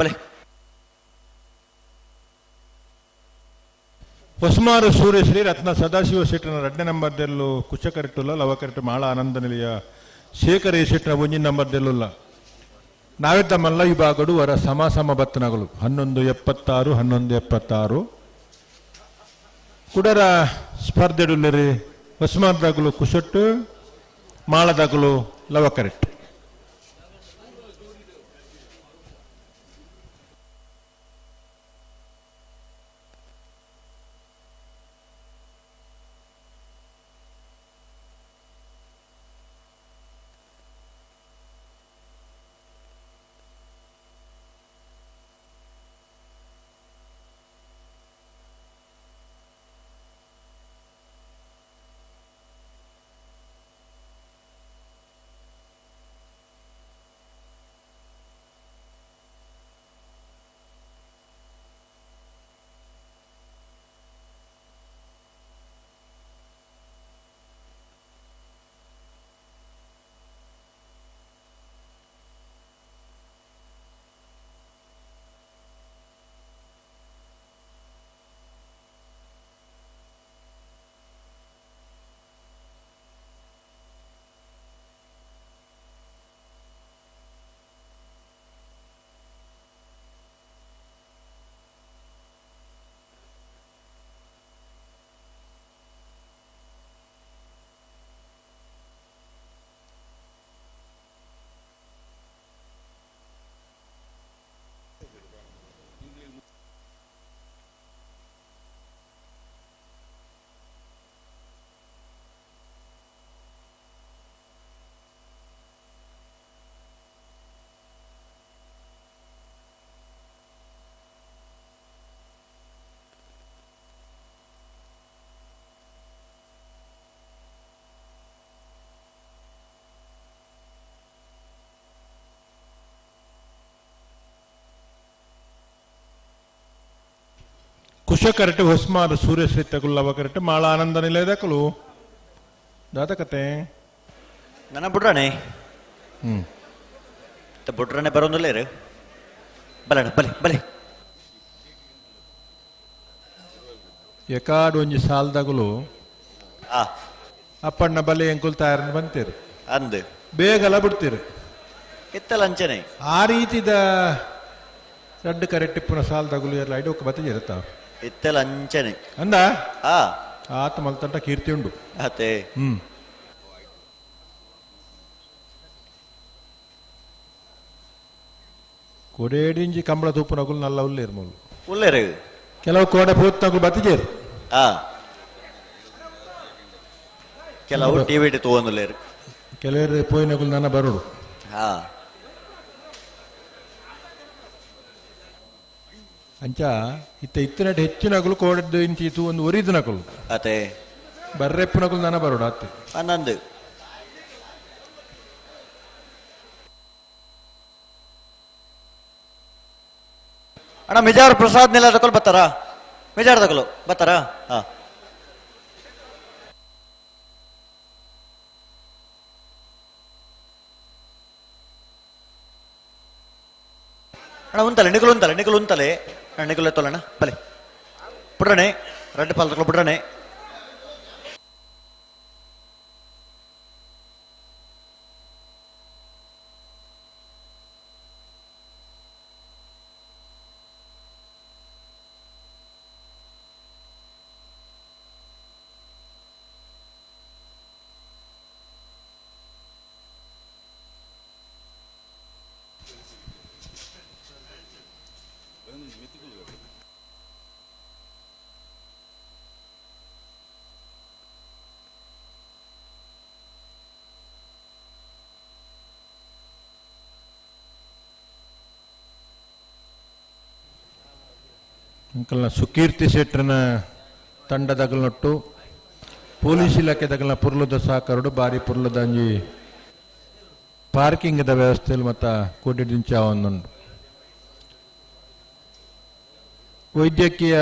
ಬಲೆ. ಹೊಸ್ಮಾರು ಸೂರ್ಯಶ್ರೀ ರತ್ನ ಸದಾಶಿವ ಶೆಟ್ಟನ 2ನೇ ನಂಬರ್ ದೆಲ್ಲು ಕುಶಕರೆಟ್ಟುಲ್ಲ ಲವಕರೆಟ್ಟು ಮಾಳ ಆನಂದ ನಿಲಯ ಶೇಖರ ಶೆಟ್ಟನ 1 ನಂಬರ್ ದೆಲ್ಲುಲ್ಲ. ನಾವೇ ತಮ್ಮಲ್ಲ ವಿಭಾಗಡು ವರ ಸಮ ಸಮ ಬತ್ತನಗಳು 11:76 11:76. ಕುಡರ ಸ್ಪರ್ಧೆಡುಲ್ಲರಿ ಹೊಸ್ಮಾರ್ದಾಗಲು ಕುಶಟ್ಟು ಮಾಳದಾಗಲು ಲವಕರೆಟ್ಟು. ಕುಶಕರಟೆ ಹೊಸ್ಮಾರು ಸೂರ್ಯಶ್ರೀ ತಗುಲ್ ಕರಟೆ ಮಾಳ ಆನಂದ ನಿಲಯದಕಲು ದಾತಕತೆ ನನ್ನ ಬುಡ್ರಾಣೆ ಬುಡ್ರಾಣೆ ಬರೋದಿಲ್ಲ ರೀ. ಬಲಣ ಬಲೆ ಬಲೆ. ಎಕಾಡು ಒಂಜಿ ಸಾಲ್ದಾಗಲು ಅಪ್ಪಣ್ಣ ಬಲೆ ಎಂಕುಲ್ ತಯಾರನ್ನ ಬಂತೀರಿ ಅಂದ್ ಬೇಗಲ ಬಿಡ್ತೀರಿ ಇತ್ತಲ್ಲ ಅಂಚನೆ ಆ ರೀತಿದ ರಡ್ಡು ಕರೆಟ್ಟಿಪ್ಪುನ ಸಾಲ್ದಾಗಲು ಎಲ್ಲ ಐಡೋಕ್ ಬತ್ತಿಜ ಇರ್ತಾವ ಇತ್ತಲ್ಲ ಅಂಚನೆ ಅಂದ ಆತ ಮಲ್ತಂಟ ಕೀರ್ತಿ ಉಂಡು ಅತೆ. ಕೊಡೇಡಿಂಜಿ ಕಂಬಳ ತೂಪುನಗುಲು ನಲ್ಲ ಉಲ್ಲೇರು ಮೂಲು ಉಲ್ಲೇರು ಕೆಲವು ಕೋಡೆ ಪೂತ್ನಗುಲು ಬತ್ತಿಜೇರು. ಕೆಲವು ಟಿವಿ ತಗೊಂಡುಲ್ಲೇರು ಕೆಲವರು ಪೋಯಿನಗುಲು ನನ್ನ ಬರೋಡು. ಅಂಚ ಇತ್ತ ಇತ್ತಿನಟ್ಟು ಹೆಚ್ಚಿನಗುಲು ಕೋಡದ್ದು ಇಂಚಿ ಇತ್ತು ಒಂದು ಒರಿದು ನಕಲು ಅತೆ ಬರ್ರೆಪ್ಪುನಗುಲು ನನ್ನ ಬರೋಡು ಅತ್ತೆ ಅನ್ನಂದು. ಅಣ್ಣ ಮಿಜಾರ್ ಪ್ರಸಾದ್ ನೆಲ ತಕೊಲ್ ಬರ್ತಾರಾ? ಮಿಜಾರ್ ತಗೊಳ್ಳು ಬರ್ತಾರಾ? ಹಾ ಅಣ್ಣ ಉಂತಲೆ ನಿಕುಲು ಉಂತಲೆ ನಿಕುಲು ಉಂತಲೆ ಅಣ್ಣ ನಿಕುಲು ಎತ್ತೋಲಣ್ಣ ಬಲೆ ಬುಡ್ರಣೆ ರೆಡ್ ಪಾಲ್ ತಗೊಳ್ಳು ಬುಡ್ರಣೆ. ಅಂಕಲ್ನ ಸುಕೀರ್ತಿ ಶೆಟ್ಟರ್ನ ತಂಡದಗಲ್ನೊಟ್ಟು ಪೊಲೀಸ್ ಇಲಾಖೆ ದಗಲ್ನ ಪುರ್ಲದ ಸಹಕಾರಡು ಬಾರಿ ಪುರ್ಲದ ಅಂಜಿ ಪಾರ್ಕಿಂಗ್ದ ವ್ಯವಸ್ಥೆಯಲ್ಲಿ ಮತ್ತ ಕೋಟಿ ಒಂದುಂಡು. ವೈದ್ಯಕೀಯ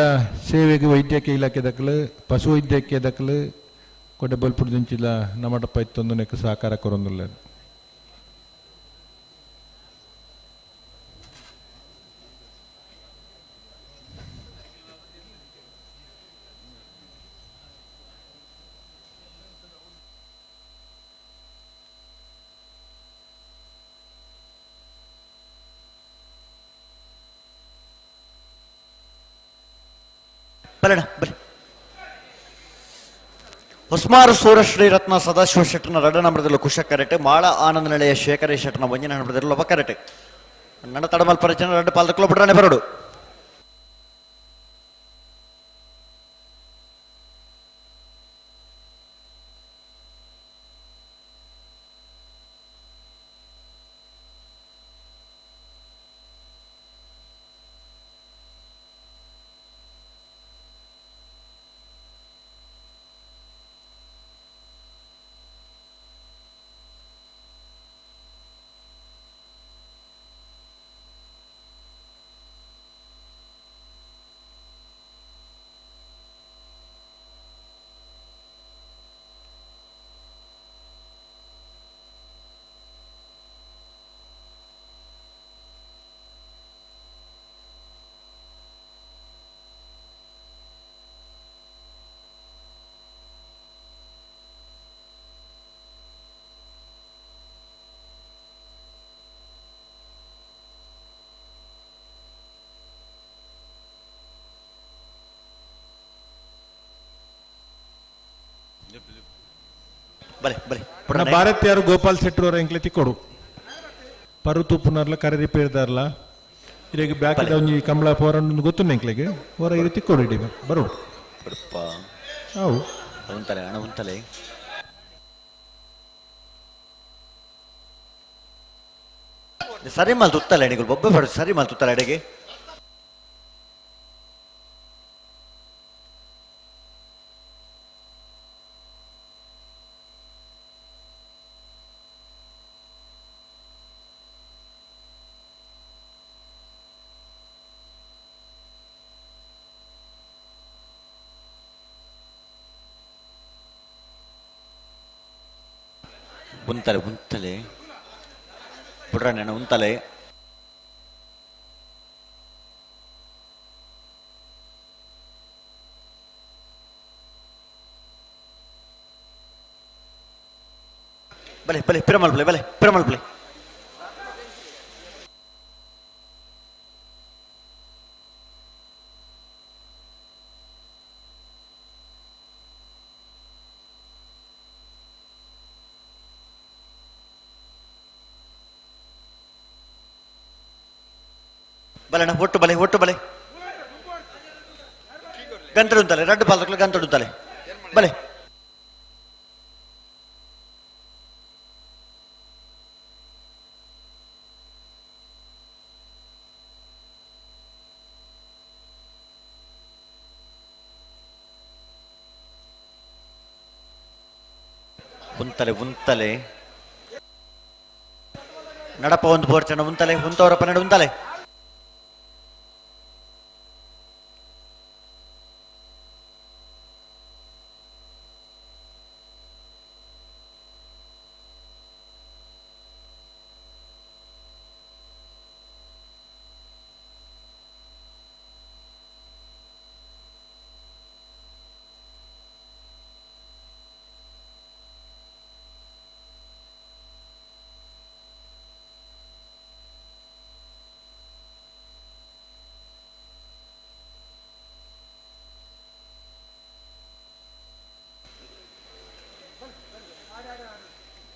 ಸೇವೆಗೆ ವೈದ್ಯಕೀಯ ಇಲಾಖೆ ದಕ್ಕಲು ಪಶು ವೈದ್ಯಕೀಯ ದಕ್ಕಲು ಕೊಡೆ ಬಲ್ಪುಡು ದಿಂಚಿಲ ನಮ್ಮಟಪ್ಪ ಇತ್ತೊಂದು ನೆಕ್ ಸಹಕಾರ ಕೊರೊಂದುಲ್ಲ. ಬಲಣ ಬಲೆ. ಹೊಸ್ಮಾರು ಸೂರಶ್ರೀ ರತ್ನ ಸದಾಶಿವ ಶೆಟ್ಟನ ರಡ ನಂಬರದಲ್ಲಿ ಕುಶ ಕರೆಟ್ ಮಾಳ ಆನಂದ ನೆಲೆಯ ಶೇಖರ ಶೆಟ್ಟನ ಒಂಜಿನ ನಂಬರದಲ್ಲಿ ಒಬ್ಬ ಕರೆಟ್ ನನ್ನ ತಡಮಲ್ ಪರಿಚಯ ರಡ್ಡು ಪಾಲ್ದಕ್ಕಲು ಬಿಡ್ರಾನೆ ಬರೋಡು. ಬಲೆ ಬಲೆ. ಭಾರತೀಯರು ಗೋಪಾಲ್ ಶೆಟ್ಟರ್ ಅವರ ಎಂಕ್ಲೆ ತಿಕ್ಕೊಡು ಪರು ತೂಪುನರ್ಲ ಕರೆ ರಿಪೇರ್ದಾರ್ಲ ಇರೆಗ್ ಬ್ಯಾಕ್ ಒಂಜಿ ಕಮಲ ಪೋರಂಡು ಗೊತ್ತುಂಡು ಎಂಕ್ಲೆಗ್ ಹೊರ ಇರೆ ತಿಕ್ಕೊಡು ಇಡಿ ಬರೋಡು. ಅವು ಉಂತಲೆ ಅಣ್ಣ ಉಂತಲೆ. ಸರಿ ಮಾಲ್ ತುತ್ತಲೆ ಅಡಿಗೆ ಬೊಬ್ಬೆ ಬಡ ಸರಿ ಮಾಲ್ ತುತ್ತಲೆ ಅಡಿಗೆ. ಉಂತಲೆ ಉಂತಲೆ ಪುಡ್ರಣ್ಣ ಉಂತಲೆ. ಬಲೆ ಬಲೆ ಪಿರಮಲ್ ಬಲೆ ಬಲೆ ಪಿರಮಲ್ ಬಲೆ. ಬಲಣ್ಣ ಒಟ್ಟು ಬಲೆ ಒಟ್ಟು ಬಲೆ. ಗಂತಡುಂತಲೆ ರಡ್ಡು ಪಾಲ್ದಕ್ಲು ಗಂತಡುಂತಲೆ ಬಲೆ. ಉಂತಲೆ ಉಂತಲೆ ನಡಪ ಒಂದು ಬೋರ್ಚಣ ಉಂತಲೆ ಉಂತವರ ಪನ್ನಡ ಉಂತಲೆ.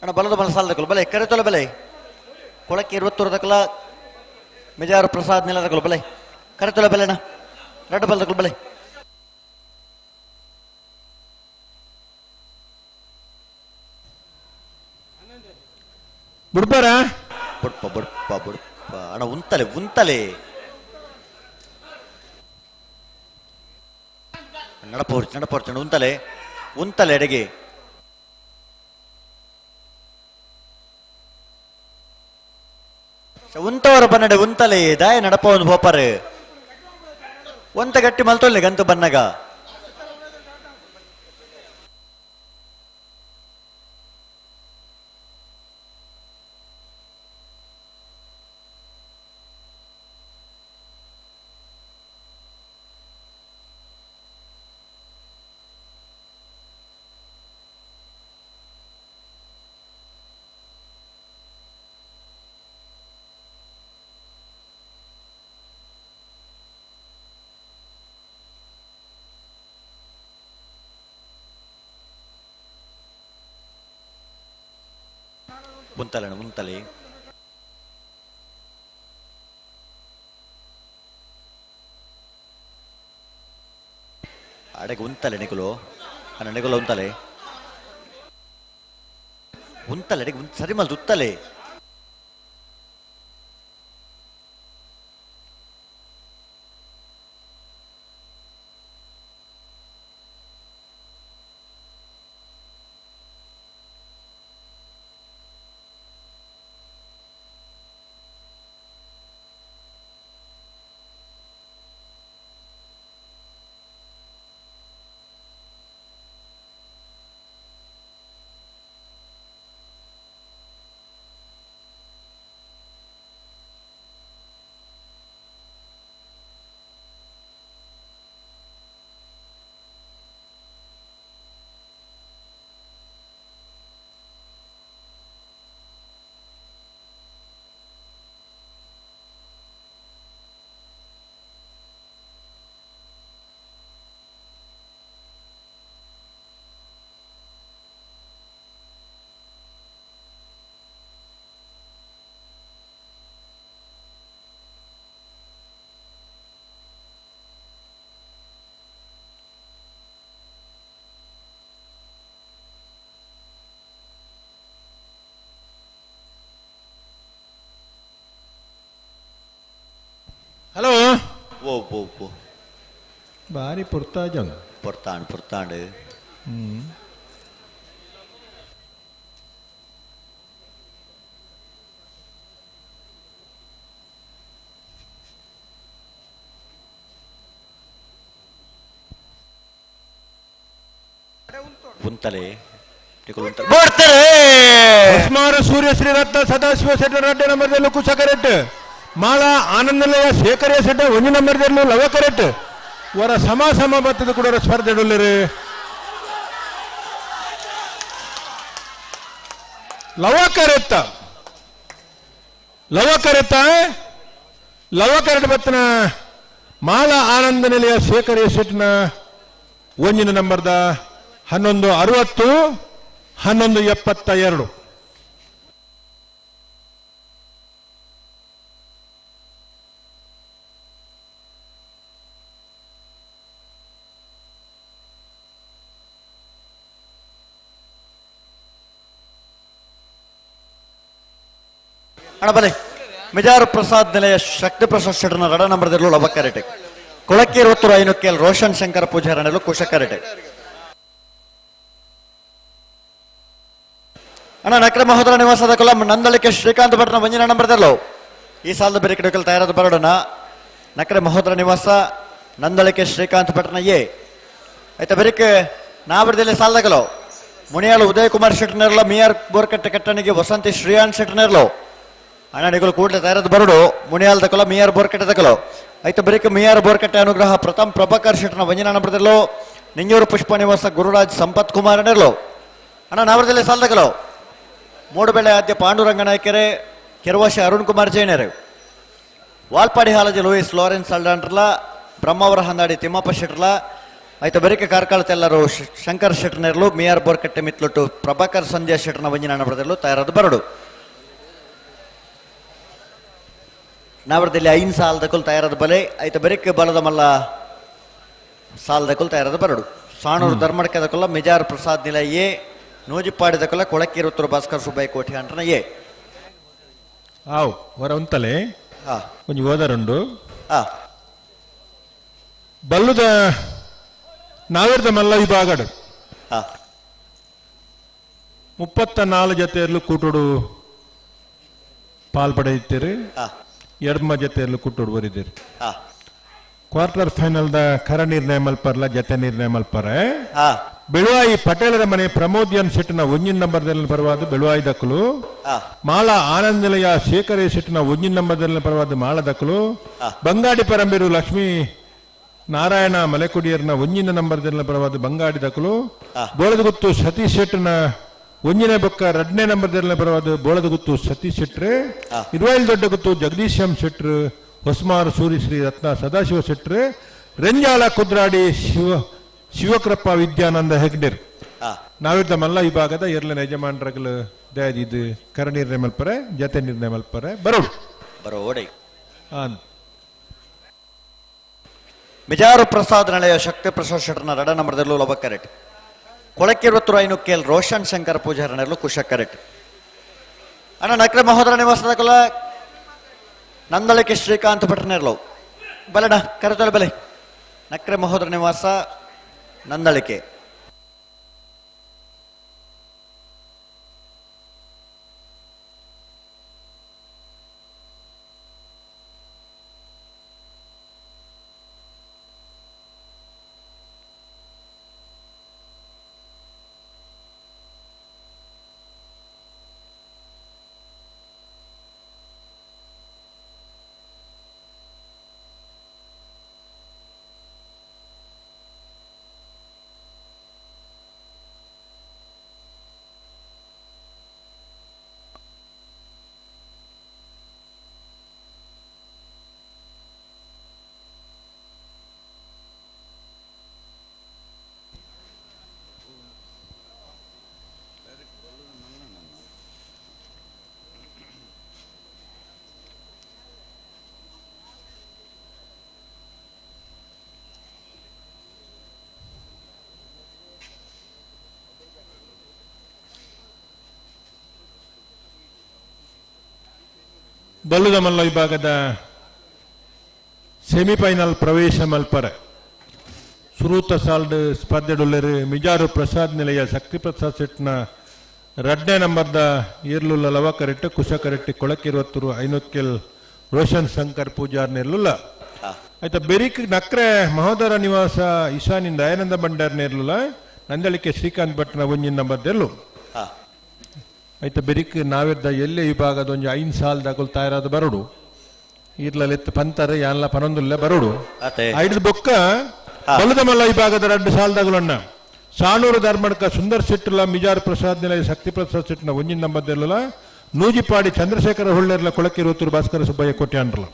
ಅಣ್ಣ ಬಲದ ಬಲ ಸಾಲದಕ್ಕಲು ಬಲೆ ಕರೆತೊಲ ಬಲೆ ಕೊಳಕ್ಕೆ ಇರುವತ್ತೂರದಕ್ಕಲ ಮಿಜಾರು ಪ್ರಸಾದ್ ನಿಲದಕ್ಕಲು ಬಲೆ ಕರೆತೊಲ ಬೆಲೆ ಅಣ್ಣ ರಡ್ಡು ಬಲದಕ್ಕಲು ಬಲೆ. ಬುಡ್ಬಾರ ಬುಡ್ಪ ಬುಡ್ಪ ಬುಡ್ಪ ಅಣ್ಣ ಉಂತಲೆ ಉಂತಲೆ ನಡಪೋರ್ಚು ನಡಪೋರ್ಚು ಉಂತಲೆ ಉಂತಲೆ ಎಡೆಗೆ. ಉಂತವರ ಬನ್ನಡೆ ಉಂತಲೆ ದಾಯ ನಡಪ ಒಂದು ಬೋಪರ್ ಒಂತ ಗಟ್ಟಿ ಮಲ್ತೊಲ್ಲೆ ಗಂತು ಬನ್ನಗ. ಉಂತಲೆ ಉಂತಲೆ ಅಡೆಗೆ ಉಂತಲೆ ನಿಕುಲು ಅಣ್ಣ ನಿಕುಲು ಉಂತಲೆ ಉಂತಲೆ ಅಡೆಗೆ ಸರಿ ಮಲ್ತು ಉತ್ತಲೆ ಹಲೋ ಓ ಓ ಓ ಬಾರಿ ಪೊರ್ತಾಜನ್ ಪೊರ್ತಾಂಡ್ ಪೊರ್ತಾಂಡ್ ಉಂತಲೆ ನಿಕುಲು ಉಂತಲೆ ಬೋಡ್ತಾರೆ ಉಸ್ಮಾರು ಸೂರ್ಯ ಶ್ರೀರತ್ನ ಸದಾಶಿವ ಶೆಟ್ಟರ್ ರಡ್ಡೆ ನಂಬರ್ದಲ್ಲೂ ಕುಶಕರೆಟ್ ಮಾಳ ಆನಂದಲಯ ಶೇಖರ ಶೆಟ್ಟರ್ ಒಂದು ನಂಬರ್ದಲ್ಲೂ ಲವಕರೆಟ್ ವರ ಸಮ ಸಮ ಬತ್ತದ ಕೂಡ ಸ್ಪರ್ಧೆ ಡೊಲ್ಲರು ಲವಕರೆತ್ತ ಲವಕರೆತ್ತ ಲವಕರೆಟ್ ಬತ್ತನ ಮಾಳ ಆನಂದ ನಿಲಯ ಶೇಖರ ಶೆಟ್ನ ಒಂದಿನ ನಂಬರ್ದ 11:60 11:72. ಅಣ್ಣ ಬಲೆ ಮಿಜಾರು ಪ್ರಸಾದ್ ನಿಲಯ ಶಕ್ತಿ ಪ್ರಸಾದ್ ಶೆಟ್ಟರ್ನ ರಡ ನಂಬರ್ದಲ್ಲೂ ಲವಕರೆಟೆ ಕೊಳಕ್ಕೇರು ಒತ್ತೂರು ಐನೋಕೆಲ್ ರೋಷನ್ ಶಂಕರ ಪೂಜಾರನಲ್ಲೂ ಕುಶಕರೆಟೆ ಅಣ್ಣ ನಕ್ರ ಮಹೋದರ ನಿವಾಸದ ಕುಲ ನಂದಳಿಕೆ ಶ್ರೀಕಾಂತ್ ಭಟ್ನ ಒಂಜಿನ ನಂಬರ್ದಲ್ಲೋ ಈ ಸಾಲದ ಬೇರೆ ಕಡೆ ತಯಾರಾದ ಬರೋಣ. ನಕ್ರೆ ಮಹೋದರ ನಿವಾಸ ನಂದಳಿಕೆ ಶ್ರೀಕಾಂತ್ ಭಟ್ನ ಎ ಆಯ್ತಾ ಬೆರಿಕೆ ನಾವರದಲ್ಲಿ ಸಾಲದಗಲೋ ಮುನಿಯಾಳು ಉದಯ್ ಕುಮಾರ್ ಶೆಟ್ಟರ್ನೆರ್ಲ ಮಿಯಾರ್ ಬೋರ್ಕಟ್ಟೆ ಕಟ್ಟಣಿಗೆ ವಸಂತಿ ಶ್ರೀಯಾನ್ ಶೆಟ್ಟರ್ನೆರ್ಲೋ ಅಣ್ಣ ನಿಗಳು ಕೂಡಲೇ ತಯಾರಾದ ಬರಡು ಮುನಿಯಾಲ್ ದಕಲೋ ಮಿಯಾರ್ ಬೋರ್ಕಟ್ಟೆ ದಕಲೋ ಆಯ್ತು ಬರೀಕ ಮಿಯಾರ್ ಬೋರ್ಕಟ್ಟೆ ಅನುಗ್ರಹ ಪ್ರಥಮ್ ಪ್ರಭಾಕರ್ ಶೆಟ್ಟರ್ನ ವಂಜನ ನಂಬರ್ದಲ್ಲೋ ನಿಂಜೂರು ಪುಷ್ಪ ನಿವಾಸ ಗುರುರಾಜ್ ಸಂಪತ್ ಕುಮಾರ್ ನೆರ್ಲೋ ಅಣ್ಣ ನಾವರದಲ್ಲಿ ಸಾಲದಗಲೋ ಮೂಡುಬೆಳೆ ಆದ್ಯ ಪಾಂಡುರಂಗ ನಾಯ್ಕೆರೆ ಕೆರವಾಶಿ ಅರುಣ್ ಕುಮಾರ್ ಜೈನರು ವಾಲ್ಪಾಡಿ ಹಾಲಜಿ ಲೂಯಿಸ್ ಲಾರೆನ್ಸ್ ಅಲ್ಡಾಂಡ್ರಲ ಬ್ರಹ್ಮಾವರ ಹಂದಾಡಿ ತಿಮ್ಮಪ್ಪ ಶೆಟ್ರಲ ಆಯ್ತು ಬರಿಕೆ ಕಾರ್ಕಳ ತೆಲ್ಲರು ಶಂಕರ್ ಶೆಟ್ಟರ್ನೆರ್ಲು ಮಿಯಾರ್ ಬೋರ್ಕಟ್ಟೆ ಮಿತ್ಲೊಟ್ಟು ಪ್ರಭಾಕರ್ ಸಂಧ್ಯಾ ಶೆಟ್ಟರ್ನ ವಂಜನ ನಂಬರ್ದಲ್ಲೂ ತಯಾರಾದ ಬರಡು. ನಾವರದಲ್ಲಿ ಐನ್ ಸಾಲದಕುಲ್ ತಯಾರಾದ ಬಲೆ ಆಯ್ತು ಬರಿಕೆ ಬಲದ ಮಲ್ಲ ಸಾಲದಕುಲ್ ತಯಾರಾದ ಬರಡು. ಸಾಣೂರು ಧರ್ಮಡ್ಕದಕುಲ್ಲ ಮಿಜಾರ್ ಪ್ರಸಾದ್ ನಿಲಯ ಎ ನೂಜಿಪಾಡಿದಕುಲ್ಲ ಕೊಳಕೀರುತ್ತೂರು ಭಾಸ್ಕರ್ ಸುಬ್ಬಯ್ಯ ಕೋಠಿ ಅಂಟ್ರನ ಎ ಆವ್ ಹೊರ ಉಂತಲೆ ಒಂಜಿ ಓದರುಂಡು ಬಲ್ಲುದ ನಾವಿರ್ದ ಮಲ್ಲ ವಿಭಾಗಡು 34 ಜೊತೆಯಲ್ಲೂ ಕೂಟೋಡು ಪಾಲ್ ಪಡೆಯುತ್ತೀರಿ, ಎಡ್ಮ ಜೊತೆಯಲ್ಲೂ ಕೂಟೋಡು ಬರಿದ್ದೀರಿ. ಕ್ವಾರ್ಟರ್ ಫೈನಲ್ the ಕರ ನಿರ್ಣಯ ಮಲ್ಪರ್ಲ ಜತೆ ನಿರ್ಣಯ ಮಲ್ಪರೆ. ಬೆಳುವಾಯಿ ಪಟೇಲರ ಮನೆ ಪ್ರಮೋದ್ ಎನ್ ಶೆಟ್ಟಿನ ಒಂಜಿನ ನಂಬರ್ದಲ್ಲಿ ಪರವಾದ ಬೆಳುವಾಯಿ ದಕ್ಕಲು, ಮಾಳ ಆನಂದ ನಿಲಯ ಶೇಖರ ಶೆಟ್ಟಿನ ಒಂಜಿನ ನಂಬರ್ದಲ್ಲಿ ಪರವಾದ ಮಾಳ ದಕ್ಕಲು, ಬಂಗಾಡಿ ಪರಂಬೇರು ಲಕ್ಷ್ಮೀ ನಾರಾಯಣ ಮಲೆಕುಡಿಯರ್ನ ಒಂಜಿನ ನಂಬರ್ದಲ್ಲಿ ಪರವಾದ ಬಂಗಾಡಿ ದಕ್ಕಲು, ಬೋಳದಗುತ್ತು ಸತೀಶ್ ಶೆಟ್ಟಿನ ಒಂಜಿನ ಬೊಕ್ಕ ಎರಡನೇ ನಂಬರ್ದಲ್ಲಿ ಪರವಾದ ಬೋಳದಗುತ್ತು ಸತೀಶ್ ಶೆಟ್ರು, ಇರುವೈಲ್ ದೊಡ್ಡಗುತ್ತು ಜಗದೀಶ್ ಎಂ ಶೆಟ್ರು, ಹೊಸ್ಮಾರು ಸೂರ್ಯಶ್ರೀ ರತ್ನ ಸದಾಶಿವ ಶೆಟ್ರು, ರೆಂಜಾಳ ಕುದ್ರಾಡಿ ಶಿವಕೃಪ ವಿದ್ಯಾನಂದ ಹೆಗ್ಡೆರ್. ನಾವಿದ್ದ ಮಲ್ಲ ವಿಭಾಗದ ಎರ್ಲನ ಯಜಮಾನರಗಳು ದಯದಿದ್ದು ಕರ ನಿರ್ಣಯ ಮಲ್ಪರೆ ಜತೆ ನಿರ್ಣಯ ಮಲ್ಪರೆ ಬರೋಡು ಬರೋಡೆ. ಆನ್. ಮಿಜಾರು ಪ್ರಸಾದ್ ನಳೆಯ ಶಕ್ತಿ ಪ್ರಸಾದ್ ಶೆಟ್ಟರ್ನ ರಡ ನಂಬರ್ದಲ್ಲೂ ಲವ ಕರೆಕ್ಟ್. ಕೊಳಕ್ಕಿರುವತ್ತರು ಐನು ಕೆಲ್ ರೋಷನ್ ಶಂಕರ್ ಪೂಜಾರನಲ್ಲೂ ಕುಶ ಕರೆಕ್ಟ್. ಅಣ್ಣ ನಕ್ರೆ ಮಹೋದರ ನಿವಾಸದ ಕುಲ ನಂದಳಿಕೆ ಶ್ರೀಕಾಂತ್ ಭಟ್ರನೆರ್ಲವು ಬಲೆಡ ಕರೆತೊಲೆ ಬಲೆ ನಕ್ರೆ ಮಹೋದರ ನಿವಾಸ ನಂದಳಿಕೆ. ಬಲ್ಲುದ ಮಲ್ಲ ವಿಭಾಗದ ಸೆಮಿಫೈನಲ್ ಪ್ರವೇಶ ಮಲ್ಪರೆ ಸುರೂತ ಸಾಲ್ಡ್ ಸ್ಪರ್ಧೆಡುಲ್ಲೆರು ಮಿಜಾರು ಪ್ರಸಾದ್ ನಿಲಯ ಶಕ್ತಿ ಪ್ರಸಾದ್ ಸೆಟ್ನ ರಡ್ನೇ ನಂಬರ್ದ ಈರ್ಲುಲ್ಲ ಲವ ಕರೆಕ್ಟ್ ಕುಶ ಕರೆಕ್ಟ್ ಕೊಳಕಿರುವತ್ತೂರು ಐನೊಕ್ಕೆಲ್ ರೋಷನ್ ಶಂಕರ್ ಪೂಜಾರ್ ನೆರ್ಲುಲ್ಲ. ಆಯ್ತಾ ಬೆರಿಕ್ ನಕ್ರೆ ಮಹೋದರ ನಿವಾಸ ಈಶಾನಿಂದ ದಯಾನಂದ ಭಂಡಾರ್ ನೇರ್ಲುಲ್ಲ ನಂದಳಿಕೆ ಶ್ರೀಕಾಂತ್ ಭಟ್ನ ಒಂಜಿನ ನಂಬರ್ ದೆಲ್ಲು. ಆಯ್ತಾ ಬೆರಿಕ್ ನಾವೆದ್ದ ಎಲ್ಲೆ ವಿಭಾಗದ ಒಂಜಿ 5 ಸಾಲದ ತಯಾರಾದ ಬರೋಡು ಈರ್ಲಲೆತ್ತು ಪಂತರ ಯಾನ್ಲ ಪನೊಂದುಲ್ಲ ಬರೋಡು ಐದು ಬೊಕ್ಕ ಬಲದ ಮಲ್ಲ ವಿಭಾಗದ 2 ಸಾಲದಾಗುಲಣ್ಣ ಸಾಣೂರು ಧರ್ಮಡ್ಕ ಸುಂದರ್ ಶೆಟ್ಟುಲ ಮಿಜಾರ್ ಪ್ರಸಾದ್ ನಿಲಯ ಶಕ್ತಿ ಪ್ರಸಾದ್ ಶೆಟ್ಟಿನ ಒಂಜಿನ ನಂಬರ್ ನೂಜಿಪಾಡಿ ಚಂದ್ರಶೇಖರ ಹೊಳ್ಳೆರ್ಲ ಕೊಳಕಿರುವತ್ತೂರು ಭಾಸ್ಕರ ಸುಬ್ಬಯ್ಯ ಕೋಟ್ಯಾನ್ರಲ.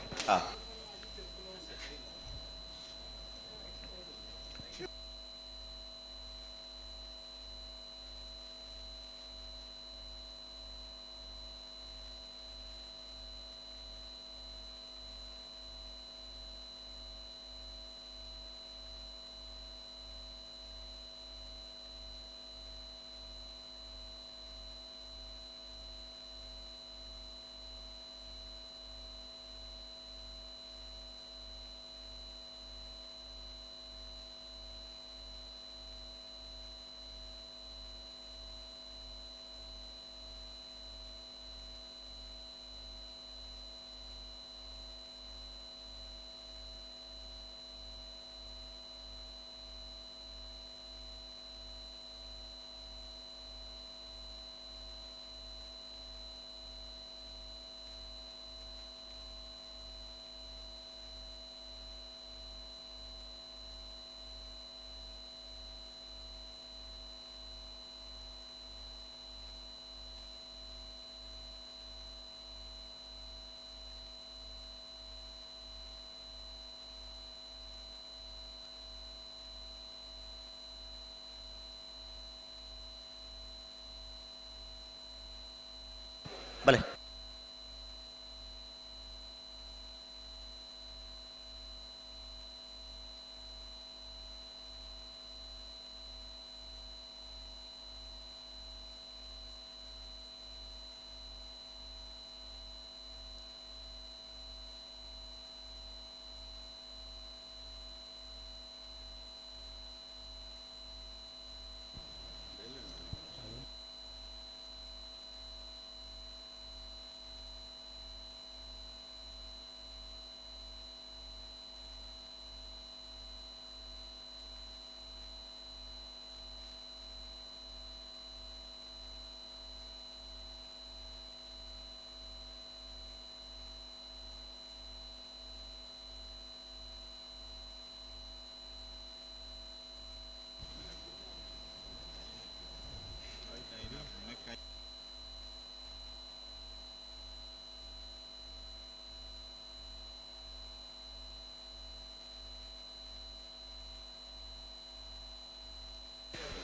ಬಲೆ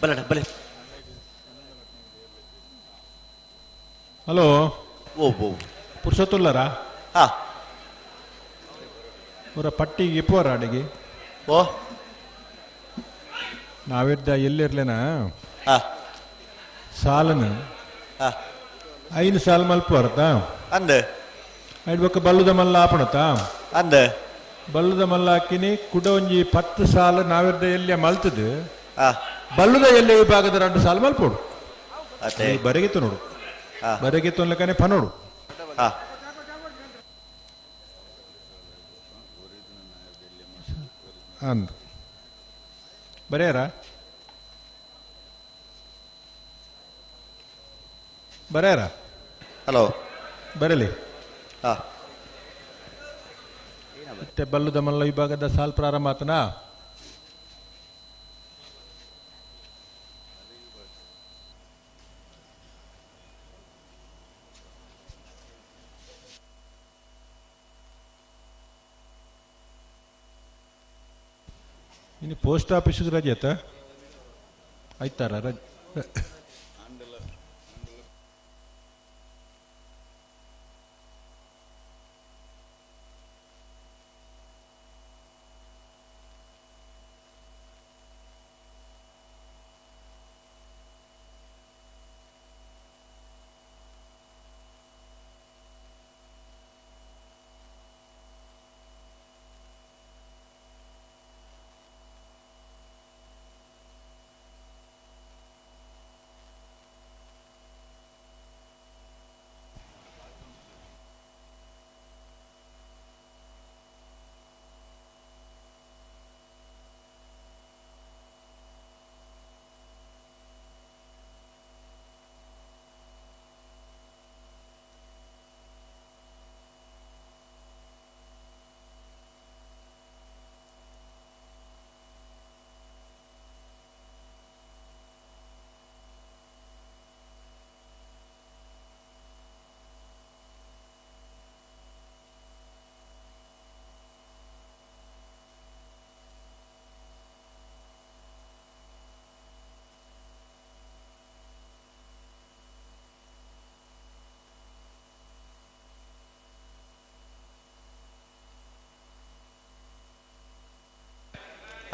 ಬಲಡ ಬಲೆ. Hello. ಓ ಓ ಪುರುಷೋತ್ತುಲ್ಲರಾ? ಹಾ. ಅವರ ಪಟ್ಟಿಗೆ ಇಪ್ಪುವರ ಅಡಿಗೆ? ಓ ನಾವಿದ್ದ ಎಲ್ಲಿರ್ಲೇನಾ? ಹಾ. ಸಾಲನು ಹಾ. 5 ಸಾಲ ಮಲ್ಪುವರ್ತಾ? ಅಂದ ಐಡ್ಬಕ್ಕ ಬಲ್ಲುದ ಮಲ್ಲ ಆಪಣತ? ಅಂದ ಬಲ್ಲುದ ಮಲ್ಲ ಹಾಕಿನಿ ಕುಡ ಒಂಜಿ 10 ಸಾಲ ನಾವಿದ್ದ ಎಲ್ಲಿಯ ಮಲ್ತದು. ಹಾ. ಬಲ್ಲುದ ಎಲ್ಲಿ ವಿಭಾಗದ 2 ಸಾಲ ಮಲ್ಪೋಡು. ಅತ್ತೆ. ಬರಗಿತ್ತು ನೋಡು. ಹಾ. ಬರಗಿತ್ತು ಅನ್ಲಕನೆ ಪನೋಡು. ಹಾ. ಅಂದ ಬರೆಯಾರ ಬರೆಯಾರ? ಹಲೋ. ಬರಲಿ. ಹಾ. ಮತ್ತೆ ಬಲ್ಲುದ ಮಲ್ಲ ವಿಭಾಗದ ಸಾಲ್ ಪ್ರಾರಂಭ ಆತನಾ? ಇನ್ನು ಪೋಸ್ಟ್ ಆಫೀಸಿಗೆ ರಜೆ ಆತ ಆಯ್ತಾರ ರಜೆ.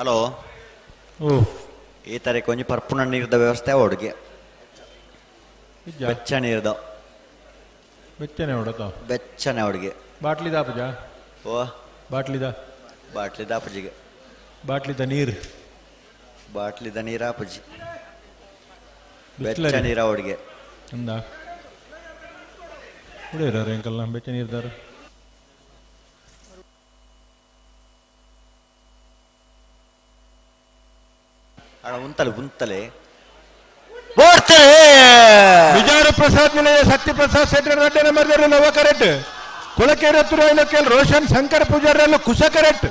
ಹಲೋ. ಓ. ಈ ತಾರೀಕು ಒಂಜಿ ಪರ್ಪುನ ನೀರ್ದ ವ್ಯವಸ್ಥೆ ಅಡುಗೆ. ಬೆಚ್ಚ ನೀರ್ದ. ಬೆಚ್ಚನೆ ಹೊಡತ? ಬೆಚ್ಚನೆ ಅಡುಗೆ. ಬಾಟ್ಲಿದ ಆಪುಜ? ಓ. ಬಾಟ್ಲಿದ? ಬಾಟ್ಲಿದ ಆಪುಜಿಗೆ. ಬಾಟ್ಲಿದ ನೀರು? ಬಾಟ್ಲಿದ ನೀರು ಆಪುಜಿ. ಬೆಚ್ಚ ನೀರ ಅಡುಗೆ. ಅಂದ ಕುಡಿಯೋರ ಎಂಕಲ್ಲ ಬೆಚ್ಚ ನೀರ್ದಾರ. ಅಣ್ಣ ಉಂತಲೆ ಉಂತಲೆ ಓಡ್ತಾರೆ. ವಿಜಯ ಪ್ರಸಾದ್ ನಿಲಯ ಸತ್ಯಪ್ರಸಾದ್ ಶೆಟ್ಟರ್ ರಡ್ಡೆ ನಂಬರ್ ನವ ಕರೆಕ್ಟ್. ಕೊಳಕೆರೆ ತುರಾಯಿಲಕ್ಕೆಲ್ ರೋಷನ್ ಶಂಕರ್ ಪೂಜಾರಲ್ಲೂ ಕುಶ ಕರೆಕ್ಟ್.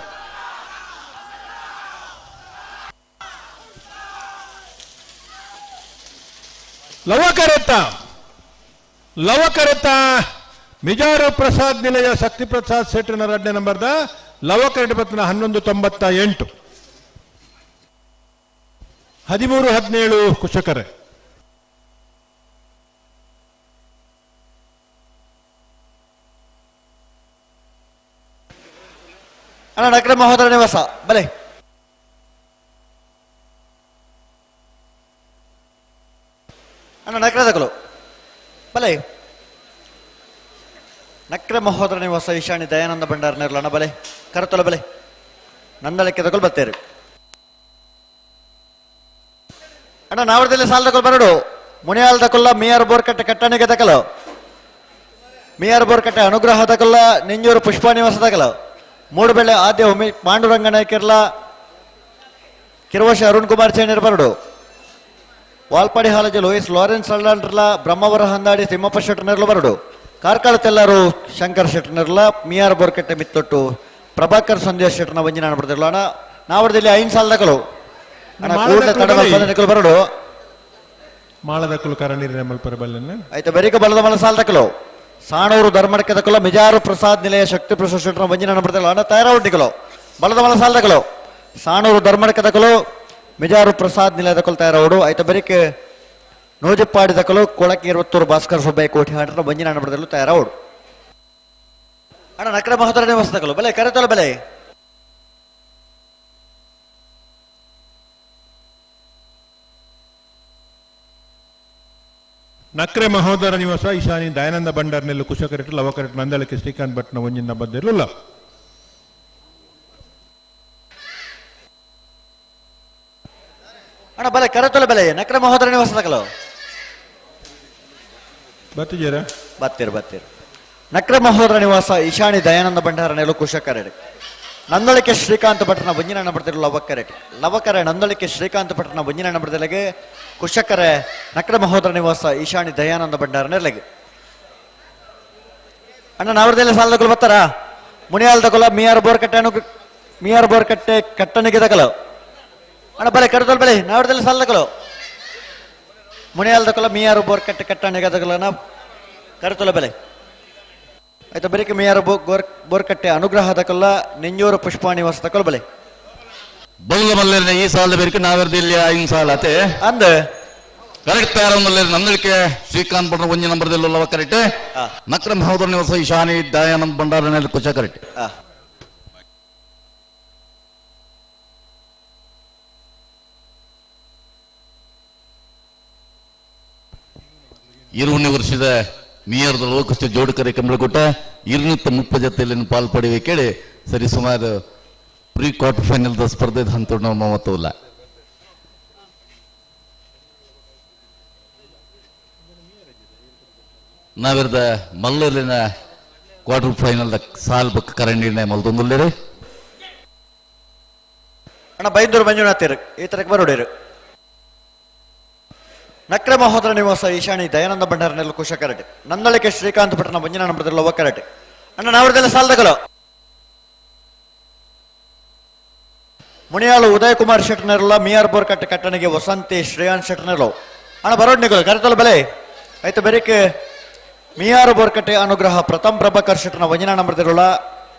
ಲವ ಕರೆತ್ತ ಲವ ಕರೆತ್ತ ಮಿಜಾರು ಪ್ರಸಾದ್ ನಿಲಯ ಶಕ್ತಿಪ್ರಸಾದ್ ಶೆಟ್ಟರ್ನ ರಡ್ಡೆ ನಂಬರ್ದ ಲವ ಕರೆಕ್ಟ್ ಬತ್ತನ 11.98. 13-17 ಕುಶಕರೆ. ಅಣ್ಣ ಡಾಕ್ಟರ್ ಮಹೋದರ ನಿವಾಸ ಬಲೆ. ಅಣ್ಣ ನಕ್ರೆ ತಗಲು ಬಲೆ. ನಕ್ರೆ ಮಹೋದರ ನಿವಾಸ ಈಶಾನಿ ದಯಾನಂದ ಭಂಡಾರ ನೆರಳು ಅಣ್ಣ ಬಲೆ. ಕರತೊಲ ಬಲೆ. ನಂದಳಿಕೆ ತಗೊಳ್ ಬತ್ತೇರಿ. ಅಣ್ಣ ನಾವರದಲ್ಲಿ ಸಾಲ ತಗೊಳ್ ಬರಡು. ಮುನಿಯಾಲ್ ತಕೊಲ್ಲ ಮಿಯಾರ್ ಬೋರ್ಕಟ್ಟೆ ಕಟ್ಟಣಿಗೆ ತಕಲು. ಮಿಯಾರ್ ಬೋರ್ಕಟ್ಟೆ ಅನುಗ್ರಹ ತಕೊಲ್ಲ ನಿಂಜೂರು ಪುಷ್ಪ ನಿವಾಸ ತಕಲು. ಮೂಡುಬೆಳ್ಳೆ ಆದ್ಯ ಉಮಿ ಪಾಂಡುರಂಗ ನಾಯ್ಕಿರ್ಲ ಕಿರುವಶ ಅರುಣ್ ಕುಮಾರ್ ಚೇಣಿರ್ ಬರಡು. ವಾಲ್ಪಾಡಿ ಹಾಲಜಿ ಲೋಯಿಸ್ ಲಾರೆನ್ಸ್ ಅಲ್ಲಾಂಡ್ರಲ ಬ್ರಹ್ಮವರ ಹಂದಾಡಿ ತಿಮ್ಮಪ್ಪ ಶೆಟ್ಟರ್ನೆರ್ಲು ಬರಡು. ಕಾರ್ಕಳ ತೆಲ್ಲಾರು ಶಂಕರ್ ಶೆಟ್ಟರ್ನೆರ್ಲ ಮಿಯಾರ್ ಬೋರ್ಕಟ್ಟೆ ಮಿತ್ತೊಟ್ಟು ಪ್ರಭಾಕರ್ ಸಂದೇಶ್ ಶೆಟ್ಟರ್ನ ವಂಜನ ಬರ್ದಿರ್ಲ. ಅಣ್ಣ ನಾವರದಲ್ಲಿ 5 ಸಾಲ ತಕಲು. ಅಣ್ಣ ಕೂಡಲೇ ತಡ ಮಲ್ಪಂದೆ ಬರಡು. ಮಾಳದಕ್ಕಲು ಕರನೀರಿನ ಮಲ್ಪರ ಬಲ್ಲನ್ನ. ಆಯ್ತು ಬೆರಿಕ ಬಲದ ಮಲ ಸಾಲ ತಕಲು. ಸಾಣೂರು ಧರ್ಮಡಕ್ಕೆ ತಕಲು ಮಿಜಾರು ಪ್ರಸಾದ್ ನಿಲಯ ಶಕ್ತಿ ಪ್ರಸಾದ್ ಶೆಟ್ಟರ್ನ ವಂಜನ ಬರ್ದಿರ್ಲ. ಅಣ್ಣ ತಯಾರಾವುಟ್ಟಿಕಲು ಬಲದ ಮಲ ಸಾಲ ತಕಲು. ಸಾಣೂರು ಧರ್ಮಡಕ್ಕೆ ತಕಲು ಮಿಜಾರು ಪ್ರಸಾದ್ ನಿಲಯ ತಕಲು ತಯಾರಾವುಡು. ಆಯ್ತು ಬೆರಿಕೆ ನೂಜಪ್ಪಾಡಿದಕಲು ಕೊಳಕ್ಕೆ ಇರುವತ್ತೂರು ಭಾಸ್ಕರ್ ಸುಬ್ಬಯ್ಯ ಕೋಟಿ ಹಾಟನ ಒಂಜಿನ ನಂಬರ್ದಲ್ಲೂ ತಯಾರಾವಡು. ಅಣ್ಣ ನಕ್ರ ಮಹೋದರ ನಿವಾಸದಕಲು ಬಲೆ ಕರೆತಲು ಬಲೆ. ನಕ್ರೆ ಮಹೋದರ ನಿವಾಸ ಈಶಾನಿ ದಯಾನಂದ ಭಂಡಾರ್ನೆಲ್ಲು ಕುಶಕರೆಟ್ ಲವಕರೆಟ್ ನಂದಳಿಕೆ ಶ್ರೀಕಾಂತ್ ಭಟ್ನ ಒಂಜಿನ ಬಂದಿರಲಿಲ್ಲ. ಅಣ್ಣ ಬಲೆ ಕರೆತಲು ಬಲೆ ನಕ್ರೆ ಮಹೋದರ ನಿವಾಸದಕಲು ಬತ್ತಿದ್ದೀರಾ? ಬತ್ತೀರು ಬತ್ತೀರು. ನಕ್ರೆ ಮಹೋದರ ನಿವಾಸ ಈಶಾನಿ ದಯಾನಂದ ಭಂಡಾರ ನೆಲು ಕುಶಕರೆಡ್ ನಂದಳಿಕೆ ಶ್ರೀಕಾಂತ್ ಭಟ್ರನ ಒಂಜಿನ ನಂಬರ್ದಿರು ಲವಕರೆಟ್ ಲವಕರೆ ನಂದಳಿಕೆ ಶ್ರೀಕಾಂತ್ ಭಟ್ರನ ಒಂಜಿನ ನಂಬರ್ದೆಲೆಗೆ ಕುಶಕರೆ ನಕ್ರೆ ಮಹೋದರ ನಿವಾಸ ಈಶಾನಿ ದಯಾನಂದ ಭಂಡಾರ ನೆಲೆಗೆ. ಅಣ್ಣ ನಾವ್ರದೆಲ್ಲ ಸಾಲದಕಲು ಬರ್ತಾರಾ? ಮುನಿಯಾಲ್ದಕೊಲ ಮಿಯಾರ್ ಬೋರ್ಕಟ್ಟೆ ಅನು ಮಿಯಾರ್ ಬೋರ್ಕಟ್ಟೆ ಕಟ್ಟಣಿಗೆ ದಕಲು. ಅಣ್ಣ ಬಲೆ ಕರೆದಲ್ ಬಲೆ ನಾವ್ರದೆಲ್ಲ ಸಾಲದಕಲು ಮುನಿಯಾಲ್ದಕೊಲ ಮಿಯಾರು ಬೋರ್ಕಟ್ಟೆ ಕಟ್ಟಣಿಗೆ ದಕಲನ ಕರೆತೊಲ ಬೆಲೆ. ಆಯ್ತು ಬರೀಕೆ ಮೇಯರ್ ಬೋರ್ಕಟ್ಟೆ ಅನುಗ್ರಹ ದಕಲ್ಲ ನೆಂಜೂರು ಪುಷ್ಪ ನಿವಾಸ ದಕಲ್ ಬಲೆ. ಬಲ್ಲ ಮಲ್ಲೇರಿನ ಈ ಸಾಲದ ಬೇರಿಕೆ ನಾವೆರ್ದಿಲ್ಲ ಐನ್ ಸಾಲ ಅತೆ ಅಂದ ಕರೆಕ್ಟ್ ತಯಾರ ಮಲ್ಲೇರಿ ನಂದಳಿಕೆ ಶ್ರೀಕಾಂತ್ ಭಟ್ರ ಒಂಜಿ ನಂಬರ್ದಲ್ಲ ಕರೆಕ್ಟ್. ನಕ್ರ ಮಹೋದರ ನಿವಾಸ ಈಶಾನಿ ದಯಾನಂದ್ ಭಂಡಾರ ಕುಚ ಕರೆಕ್ಟ್. 20 ವರ್ಷದ ಮೀಯರ್ದ ಲೋಕಸ್ಥ ಜೋಡುಕರೆ ಕಂಬಳಕೂಟ 230 ಜೊತೆಯಲ್ಲಿ ಪಾಲ್ಪಡೆಯುವ ಕೇಳಿ ಸರಿ ಸುಮಾರು ಪ್ರೀ ಕ್ವಾರ್ಟರ್ ಫೈನಲ್ the ಸ್ಪರ್ಧೆ ಹಂತ ಮೂವತ್ತಲ್ಲ. ನಾವಿರದ ಮಲ್ಲೂರಿನ ಕ್ವಾರ್ಟರ್ ಫೈನಲ್ the ಸಾಲ್ ಬಕ್ ಕರಣ್ ನಿರ್ಣಯ ಮಲ್ದೊಂದುಲ್ಲೇರಿ. ಅಣ್ಣ ಬೈಂದೂರು ಮಂಜುನಾಥ್ ಈ ತರಕ್ಕೆ ಬರೋಡಿರು. ನಕ್ರ ಮಹೋದರ ನಿವಾಸ ಈಶಾನಿ ದಯಾನಂದ ಭಂಡಾರ ನೆಲ್ಲು ಕುಶ ಕರೆಟ್ ನಂದಳಿಕೆ ಶ್ರೀಕಾಂತ್ ಭಟ್ರನ ಮಂಜಿನ ನಂಬರ್ದಲ್ಲ ಕರೆಟ್. ಅಣ್ಣ ನಾವ್ರದೆಲ್ಲ ಸಾಲದಗಲು ಮುನಿಯಾಳು ಉದಯ್ ಕುಮಾರ್ ಶೆಟ್ನರ್ಲ ಮಿಯಾರ್ ಬೋರ್ಕಟ್ಟೆ ಕಟ್ಟಣಿಗೆ ವಸಂತಿ ಶ್ರೇಯಾನ್ ಶೆಟ್ನರ್ಲು. ಅಣ್ಣ ಬರೋಡ್ ನಿಗಲು ಕರೆತಲು ಬೆಲೆ. ಆಯ್ತು ಬೆರಿಕೆ ಮಿಯಾರು ಬೋರ್ಕಟ್ಟೆ ಅನುಗ್ರಹ ಪ್ರಥಮ್ ಪ್ರಭಾಕರ್ ಶೆಟ್ನ ವಂಜನಾ ನಂಬರ್ದಿರುಳ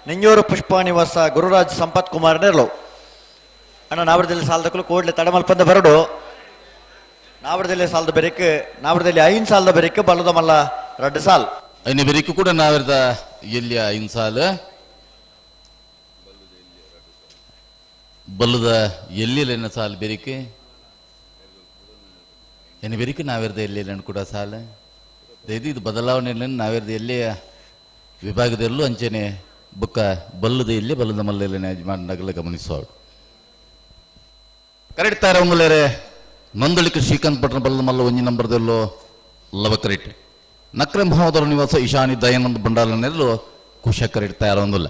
ನಿಂಜೂರು ಪುಷ್ಪ ನಿವಾಸ ಗುರುರಾಜ್ ಸಂಪತ್ ಕುಮಾರ್ ನೆರ್ಲು. ಅಣ್ಣ ನಾವರದಲ್ಲಿ ಸಾಲದಕ್ಕಲು ಕೂಡಲೇ ತಡಮಲ್ಪಂದ ಬರಡು. ನಾವರದಲ್ಲಿ ಸಾಲದ ಬೆರಿಕೆ ನಾವರದಲ್ಲಿ ಐನ್ ಸಾಲದ ಬೆರಿಕೆ ಬಲ್ಲದ ಮಲ್ಲ ರಡ್ಡು ಸಾಲ್. ಐನ ಬೆರಿಕೆ ಕೂಡ ನಾವಿರದ ಎಲ್ಲಿಯ ಐನ್ ಸಾಲ ಬಲ್ಲದ ಎಲ್ಲಿಲ್ಲ ಸಾಲ ಬೆರಿಕೆ ಎನ್ನ ಬೆರಿಕೆ ನಾವಿರದ ಎಲ್ಲಿಲ್ಲ ಕೂಡ ಸಾಲ ಇದು ಇದು ಬದಲಾವಣೆ ನಾವಿರದ ಎಲ್ಲಿಯ ವಿಭಾಗದಲ್ಲೂ ಅಂಚೆನೆ ಬುಕ್ಕ ಬಲ್ಲದ ಎಲ್ಲಿ ಬಲ್ಲದ ಮಲ್ಲ ಯಜಮಾನಗಲ ಗಮನಿಸೋಡು. ಕರೆಕ್ಟ್ ತಾರ ಒಂದುಲೇರೆ ನಂದಳಿಕೆ ಶ್ರೀಕಾಂತ್ ಭಟ್ರ ಬಲ್ಲದ ಮಲ್ಲ ಒಂಜಿ ನಂಬರ್ದಲ್ಲೋ ಲವ ಕರೆಕ್ಟ್. ನಕ್ರ ಮಹೋದರ ನಿವಾಸ ಈಶಾನಿ ದಯಾನಂದ ಭಂಡಾರನೆಲ್ಲೋ ಕುಶ ಕರೆಕ್ಟ್ ತಯಾರ ಒಂದಿಲ್ಲ.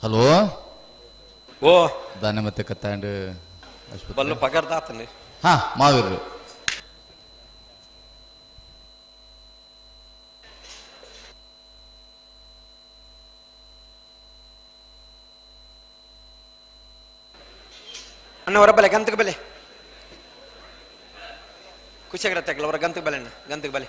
ಹಲೋ. ಓ. ದಾನೆ ಮತ್ತೆ ಕತ್ತಾಂಡ್. ಬಲ್ಲು ಪಗರ್ದಾತನೆ. ಹಾ ಮಾವೀರು. ಅಣ್ಣ ಹೊರ ಬಲೆ ಗಂತಕ್ಕೆ ಬಲೆ ಖುಷಿಯಾಗಿರತ್ತೆ ಅವರ ಗಂತಕ್ಕೆ ಬಲೆ ಅಣ್ಣ ಗಂತಕ್ಕೆ ಬಲೆ.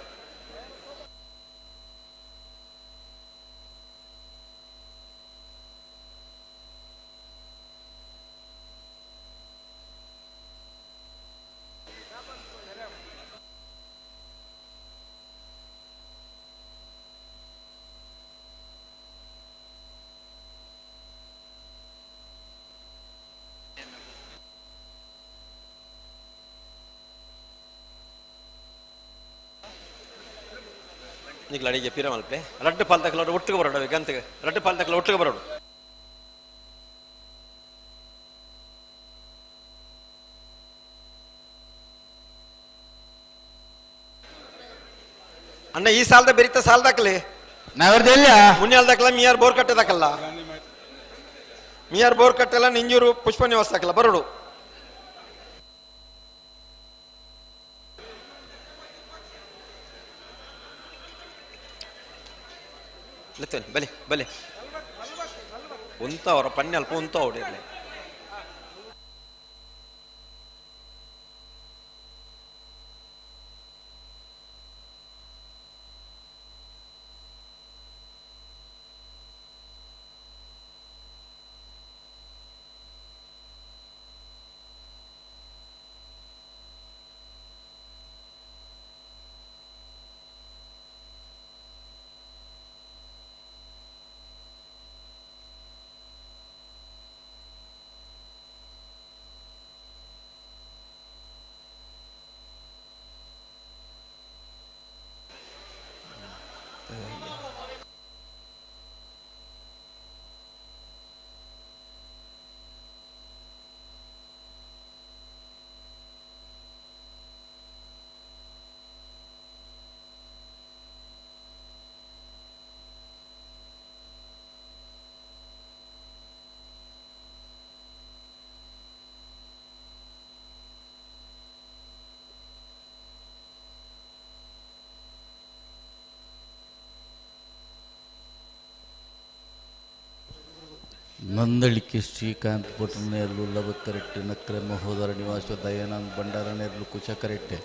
ನಿಗ್ಲ ಅಡಿಗೆ ಪೀರ ಮಲ್ಪೆ ರಡ್ಡು ಪಾಲ್ ತಕಲ ಒಟ್ಟಿಗೆ ಬರೋಡು ಗಂತಗೆ ರಡ್ಡು ಪಾಲ್ ತಕಲ ಒಟ್ಟಿಗೆ ಬರೋಡು. ಅಣ್ಣ ಈ ಸಾಲದ ಬೆರಿತ ಸಾಲದಾಕಲಿ ನಾವಿರ್ದ ಎಲ್ಲ ಮುನ್ಯಾಲ್ ದಾಖಲ ಮಿಯಾರ್ ಬೋರ್ ಕಟ್ಟೆ ದಾಖಲ್ಲ ಮಿಯಾರ್ ಬೋರ್ ಕಟ್ಟೆಲ್ಲ ನಿಂಜೂರು ಪುಷ್ಪ ನಿವಾಸ ದಾಖಲ ಬರೋಡು. ಬಲೆ ಬಲೆ ಉಂತ ಅವರ ಪನ್ನೆ ಅಲ್ಪ ಉಂತ ಹೊಡಿರ್ಲಿ. ನಂದಳಿಕೆ ಶ್ರೀಕಾಂತ್ ಭಟ್ರನೇರ್ಲು ಲವಕರೆಟ್ಟೆ ನಕ್ರೆ ಮಹೋದರ ನಿವಾಸ ದಯಾನಂದ್ ಭಂಡಾರನೇರ್ಲು ಕುಚಕರೆಟ್ಟೆ.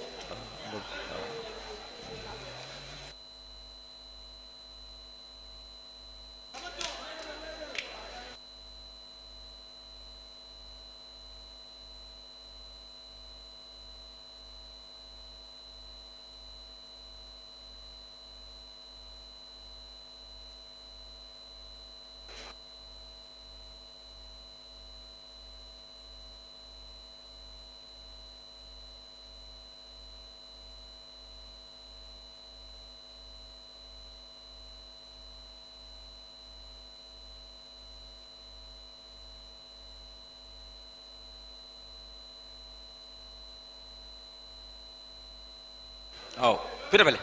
ಪಿರಬಲೆ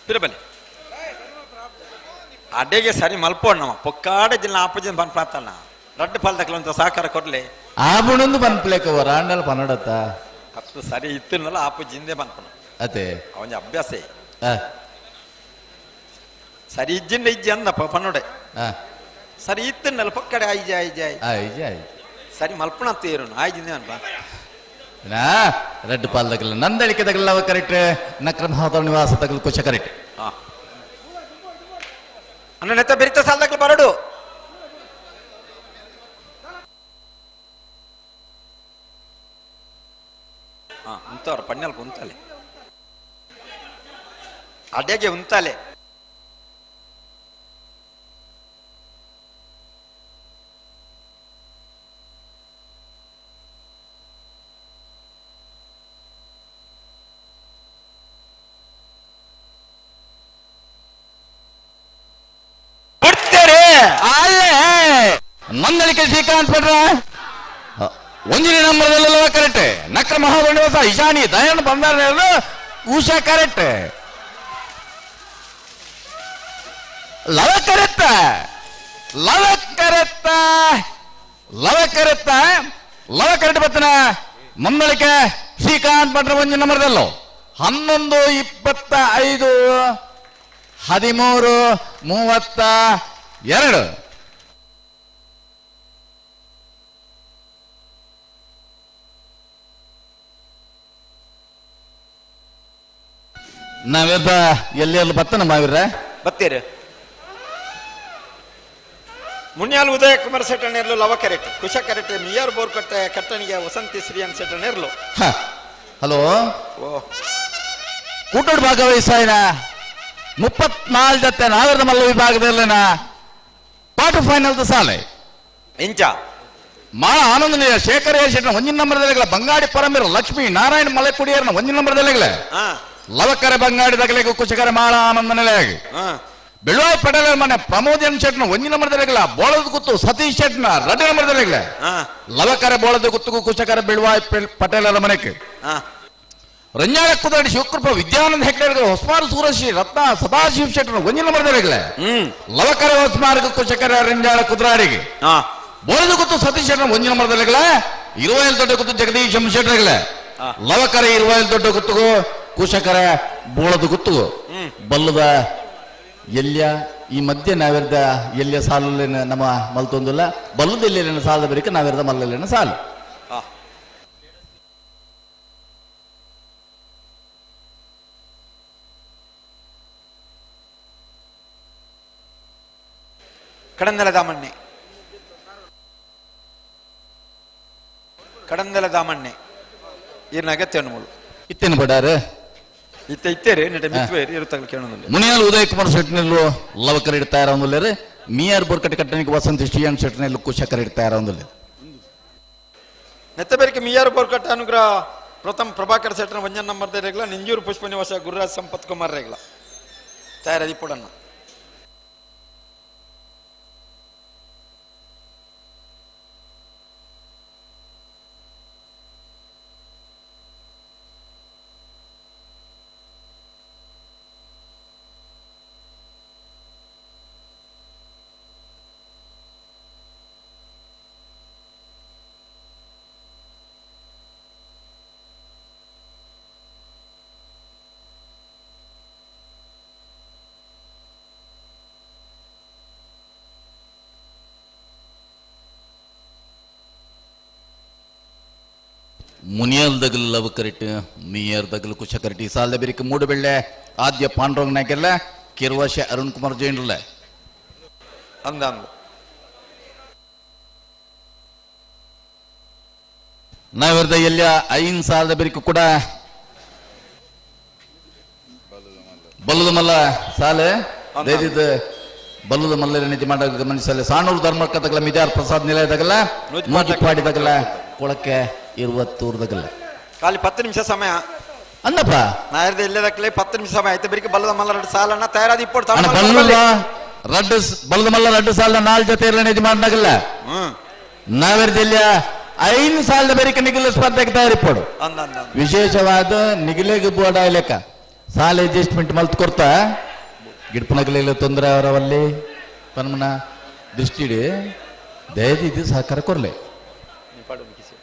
ಪಿರಬಲೆ ಅಡ್ಡೆಗೆ ಸರಿ ಮಲ್ಪೋಣ ಪೊಕ್ಕಾಡ ಜಿಲ್ಲ ಆಪಜಿನ ಬನ್ ಪ್ರಾತಣ್ಣ ರಡ್ಡು ಪಾಲ್ ತಕ್ಕಲಂತ ಸಹಕಾರ ಕೊಡ್ಲಿ. ಆಬುಣಂದು ಬನ್ಪ್ಲೇಕ ರಾಂಡಲ್ ಪನ್ನಡತ್ತ ಹತ್ತು ಸರಿ ಇತ್ತಿನಲ್ಲ ಆಪಜಿಂದೆ ಬನ್ಪಣ ಅದೇ ಅವನ ಅಭ್ಯಾಸ ಸರಿ ಇಜ್ಜಿಂದ ಇಜ್ಜಿ ಅಂದಪ್ಪ ಪನ್ನಡೆ ಸರಿ ಇತ್ತಿನಲ್ಲ ಪೊಕ್ಕಡೆ ಆಯ್ಜೆ ಆಯ್ಜೆ ಆಯ್ಜೆ ಆಯ್ಜೆ ಸರಿ ಮಲ್ಪಣ ತೇರು ಆಯ್ಜಿಂದೆ ಅನ್ಪ ರೆಡ್ ಪಾಲ್ ತಗಲ ನಂದಳಿಕೆ ತಗಲ ಕರೆಕ್ಟ್ ನಕ್ರ ಮಹೋದರ ನಿವಾಸ ತಗಲ ಕುಚ ಕರೆಕ್ಟ್. ಅಣ್ಣ ನೆತ್ತ ಬೆರಿತ ಸಾಲದಾಗಲು ಬರಡು. ಹಾ ಉಂತವ್ರ ಪಣ್ಣಲ್ಕ ಉಂತಾಲೆ ಅಡೆಗೆ ಉಂತಾಲೆ. ನಂದಳಿಕೆ ಶ್ರೀಕಾಂತ್ ಭಟ್ರ ಒಂದಿನ ನಂಬರ್ದಲ್ಲೆಲ್ಲ ಕರೆಕ್ಟ್ ನಕ್ರ ಮಹಾದಂಡವಾಸ ಇಶಾನಿ ದಯಾನಂದ ಬಂದಾರ ಉಷಾ ಕರೆಕ್ಟ್ ಲವ ಕರೆತ್ತ ಲವ ಕರೆತ್ತ ಲವ ಕರೆತ್ತ ಲವ ಕರೆಕ್ಟ್ ಬತ್ತನ Nandalike Srikanth ಭಟ್ರ ಒಂಜಿ ನಂಬರ್ದಲ್ಲೋ 11:25 13:32. ನಾವೆಲ್ಲ ಎಲ್ಲಿ ಎಲ್ಲಿ ಬತ್ತನ ಮಾವಿರ ಬತ್ತೀರಿ. ಮುನ್ಯಾಲ್ ಉದಯ ಕುಮಾರ್ ಸೆಟ್ಟಣ್ಣ ಲವ ಕರೆಕ್ಟ್ ಕುಶ ಕರೆಕ್ಟ್ ಮಿಯಾರ್ ಬೋರ್ಕಟ್ಟೆ ಕಟ್ಟಣಿಗೆ ವಸಂತಿ ಶ್ರೀ ಸೆಟ್ಟಣ್ಣ. ಹಲೋ ಓ ಕೂಟೋಡ್ ಭಾಗವಹಿಸಾಯಿನ 34 ಜೊತೆ ನಾಗರದ ಮಲ್ಲ ವಿಭಾಗದಲ್ಲಿನ ಕ್ವಾರ್ಟರ್ ಫೈನಲ್ ಸಾಲೆ ಇಂಚ ಮಾ ಆನಂದ ಶೇಖರ ಶೆಟ್ಟನ ಒಂಜಿನ ನಂಬರ್ದಲ್ಲಿಗಳ ಬಂಗಾಡಿ ಪರಮೇರ ಲಕ್ಷ್ಮೀ ನಾರಾಯಣ ಮಲೆಕುಡಿಯರ್ನ ಒಂಜಿನ ನಂಬರ್ದಲ್ಲಿಗಳ ಹಾ ಲವಕರೆ ಬಂಗಾಡಿ ದಗಲಿಗೂ ಕುಶಕರ ಮಾಳ ಆನಂದ ನೆಲೆಯಾಗಿ ಹಾ ಬೆಳ್ವಾಯ್ ಪಟೇಲ್ ಮನೆ ಪ್ರಮೋದ್ ಎನ್ ಶೆಟ್ನ ಒಂಜಿನ ನಂಬರ್ದಲ್ಲಿಗಳ ಬೋಳದ ಗುತ್ತು ಸತೀಶ್ ಶೆಟ್ನ ರಡ್ಡ ನಂಬರ್ದಲ್ಲಿಗಳ ಹಾ ಲವಕರೆ ಬೋಳದ ಗುತ್ತುಗೂ ಕುಶಕರ ಬೆಳ್ವಾಯ್ ಪಟೇಲರ ಮನೆಗೆ ಹಾ ರಂಜಾಳ ಕುದರಡಿ ಶಿವಕೃಪ ವಿದ್ಯಾನಂದ ಹೆಗ್ಡೆ ಹೊಸ್ಮಾರು ಸೂರಶ್ರೀ ರತ್ನ ಸದಾಶಿವ ಶೆಟ್ಟನ ಒಂಜಿನ ನಂಬರ್ದಲ್ಲಿಗಳ ಹ್ಮ್ ಲವಕರ ಹೊಸ್ಮಾರ್ಗ ಕುಶಕರ ರಂಜಾಳ ಕುದ್ರಾಡಿಗೆ ಹಾ ಬೋಳದ ಗುತ್ತು ಸತೀಶ್ ಶೆಟ್ಟನ ಒಂಜಿನ ನಂಬರ್ದಲ್ಲಿಗಳ ಇರುವೈಲ್ ದೊಡ್ಡ ಗುತ್ತು ಜಗದೀಶ್ ಶೆಟ್ಟರ್ಗಳ ಹಾ. ಲವಕರ ಇರುವೈಲ್ ದೊಡ್ಡ ಗುತ್ತುಗು ಕುಶಕರ ಬೋಳದ ಗುತ್ತುಗು ಹ್ಮ್. ಬಲ್ಲದ ಎಲ್ಯ ಈ ಮಧ್ಯೆ ನಾವಿರ್ದ ಎಲ್ಯ ಸಾಲಲ್ಲಿ ನಮ್ಮ ಮಲ್ತೊಂದಿಲ್ಲ ಬಲ್ಲದ ಎಲ್ಲಿನ ಸಾಲದ ಬರಿಕ ನಾವಿರ್ದ ಮಲ್ಲಲ್ಲಿನ ಸಾಲು. ಹಾ ಕಡಂದಲ ದಾಮಣ್ಣೆ ಕಡಂದಲ ದಾಮಣ್ಣೆ ಈರ್ನ ಅಗತ್ಯ ಮೂಲು. ಇತ್ತೇನು ಬಡಾರು? ಇತ್ತ ಇತ್ತೇರಿ ನೆಟ ಮಿತ್ವೇರಿ ಇರುತ್ತಲ್ಲ ಕೇಳೋದಿಲ್ಲ. ಮುನಿಯಾಲ್ ಉದಯ್ ಕುಮಾರ್ ಶೆಟ್ನಲ್ಲೂ ಲವಕರ್ ಇಡ್ತಾ ಇರೋದಿಲ್ಲ, ಮಿಯಾರ್ ಬೋರ್ಕಟ್ಟೆ ಕಟ್ಟಣಿಗೆ ವಸಂತ ಶ್ರೀ ಶೆಟ್ನಲ್ಲೂ ಕುಶಕರ್ ಇಡ್ತಾ ಇರೋದಿಲ್ಲ. ನೆತ್ತಬೇರಿಕೆ ಮಿಯಾರು ಬೋರ್ಕಟ್ಟೆ ಅನುಗ್ರಹ ಪ್ರಥಮ ಪ್ರಭಾಕರ್ ಶೆಟ್ಟನ ಒಂಜನ್ ನಂಬರ್ ರೇಗ್ಲ ನಿಂಜೂರು ಪುಷ್ಪ ನಿವಾಸ ಗುರುರಾಜ್ ಸಂಪತ್ ಕುಮಾರ್ ರೇಗ್ಲ ತಯಾರದಿ ಪುಡನ್ನ. ಮುನಿಯಲ್ ದಗಲ್ ಲವಕರಿಟ್ ಮಿಯರ್ ದಗಲ್ ಕುಶಕರಿಟ್ ಈ ಸಾಲದ ಬೆರಿಕೆ ಮೂಡುಬೆಳ್ಳೆ ಆದ್ಯ ಪಾಂಡುರಂಗ ನಾಯ್ಕರ್ಲ ಕಿರ್ವಾಶೆ ಅರುಣ್ ಕುಮಾರ್ ಜೈನ್ರಲ್ಲ. ಅಂದ ಅಂದ ನಾವಿರ್ದ ಎಲ್ಲಿಯ ಐನ್ ಸಾಲದ ಬೆರಿಕೆ ಕೂಡ ಬಲ್ಲದ ಮಲ್ಲ ಸಾಲೆ ದೈದಿದ ಬಲ್ಲದ ಮಲ್ಲ ನಿಜ ಮಾಡ ಗಮನಿಸಲ್ಲ ಸಾಣೂರು ಧರ್ಮಕ್ಕ ತಗಲ ಮಿಜಾರ್ ಪ್ರಸಾದ್ ನಿಲಯದಾಗಲ್ಲ ನೂಜಿಪಾಡಿ ತಗಲ ಕೊಳಕ್ಕೆ ಇರುವತ್ತೂರ್ದಾಗಲ್ಲ. ಖಾಲಿ 10 ನಿಮಿಷ ಸಮಯ. ಅಂದಪ್ಪ. ನಾಯರ್ದ ಇಲ್ಲದಕ್ಕಲೆ 10 ನಿಮಿಷ ಸಮಯ ಆಯ್ತು ಬೆರಿಕೆ ಬಲ್ಲದ ಮಲ್ಲ ಎರಡು ಸಾಲನ್ನ ತಯಾರಾದಿ ಇಪ್ಪಡು. ಅಣ್ಣ ಬಲ್ಲದ ರಡ್ಡು ಬಲ್ಲದ ಮಲ್ಲ ರಡ್ಡು ಸಾಲ ನಾಲ್ ಜೊತೆ ಇರಲ ನಿಜ ಮಾಡಾಗಲ್ಲ. ಹ್ಮ್ ನಾವಿರ್ದಿಲ್ಲ ಐದು ಸಾಲದ ಬೆರಿಕೆ ನಿಗಲ ಸ್ಪರ್ಧೆಗೆ ತಯಾರಿಪ್ಪಡು. ಅಂದ ಅಂದ ಅಂದ. ವಿಶೇಷವಾದ ನಿಗಲೆಗೆ ಬೋರ್ಡ್ ಲೆಕ್ಕ ಸಾಲ ಅಡ್ಜಸ್ಟ್ಮೆಂಟ್ ಮಲ್ತ್ ಕೊಡ್ತಾ ಗಿಡ್ಪನಗಲೆಲ್ಲ ತೊಂದರೆ ಅವರವಲ್ಲಿ ಪನ್ಮನ ದೃಷ್ಟಿಡಿ ದಯದಿದ್ದು ಸಹಕಾರ ಕೊರ್ಲೆ. ನೀ ಪಾಡು ಮುಗಿಸಿ.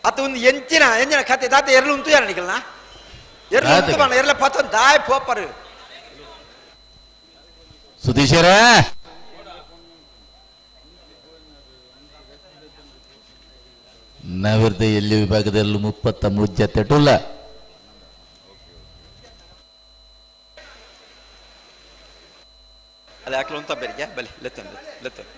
ಅತ್ತ ಒಂದು ಎಂಚಿನ ಎಂಜಿನ ಕತೆ ದಾತ ಎರಲು ಉಂತು ಯಾರ ನಿಕಲ್ನ ಎರಲು ಉಂತು ಬಣ್ಣ ಎರಲ ಪತ್ತೊಂದು ದಾಯ್ ಪೋಪರು. ಸುಧೀಶರ ನವರ್ದ ಎಲ್ಲಿ ವಿಭಾಗದಲ್ಲಿ 33 ಜತೆಟುಲ್ಲ. ಅಲ್ಲ ಯಾಕೆ ಅಂತ ಬೇರಿಗೆ ಬಲಿ ಲೆತ್ತನ್ ಲೆತ್ತನ್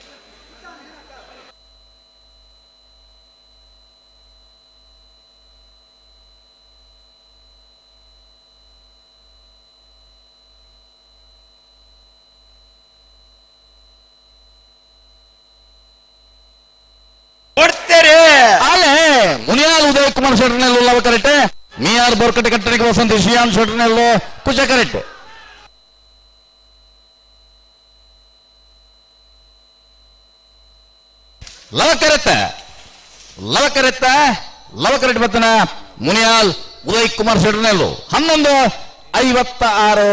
ಮುನಿಯಾಲ್ ಉದಯ್ ಕುಮಾರ್ ಶೆಟ್ಟರ್ನೆಲ್ಲ ಉಲ್ಲವ ಕರೆಕ್ಟ್, ಮಿಯಾರ್ ಬೋರ್ಕಟ್ಟೆ ಕಟ್ಟಣಿಗೆ ವಸಂತ ಶಿಯಾನ್ ಶೆಟ್ಟರ್ನೆಲ್ಲೋ ಕುಶ ಕರೆಕ್ಟ್. ಲವ ಕರೆತ್ತ ಲವ ಕರೆತ್ತ ಲವ ಕರೆಕ್ಟ್ ಬತ್ತನ ಮುನಿಯಾಲ್ ಉದಯ್ ಕುಮಾರ್ ಶೆಟ್ಟರ್ನೆಲ್ಲು 11:56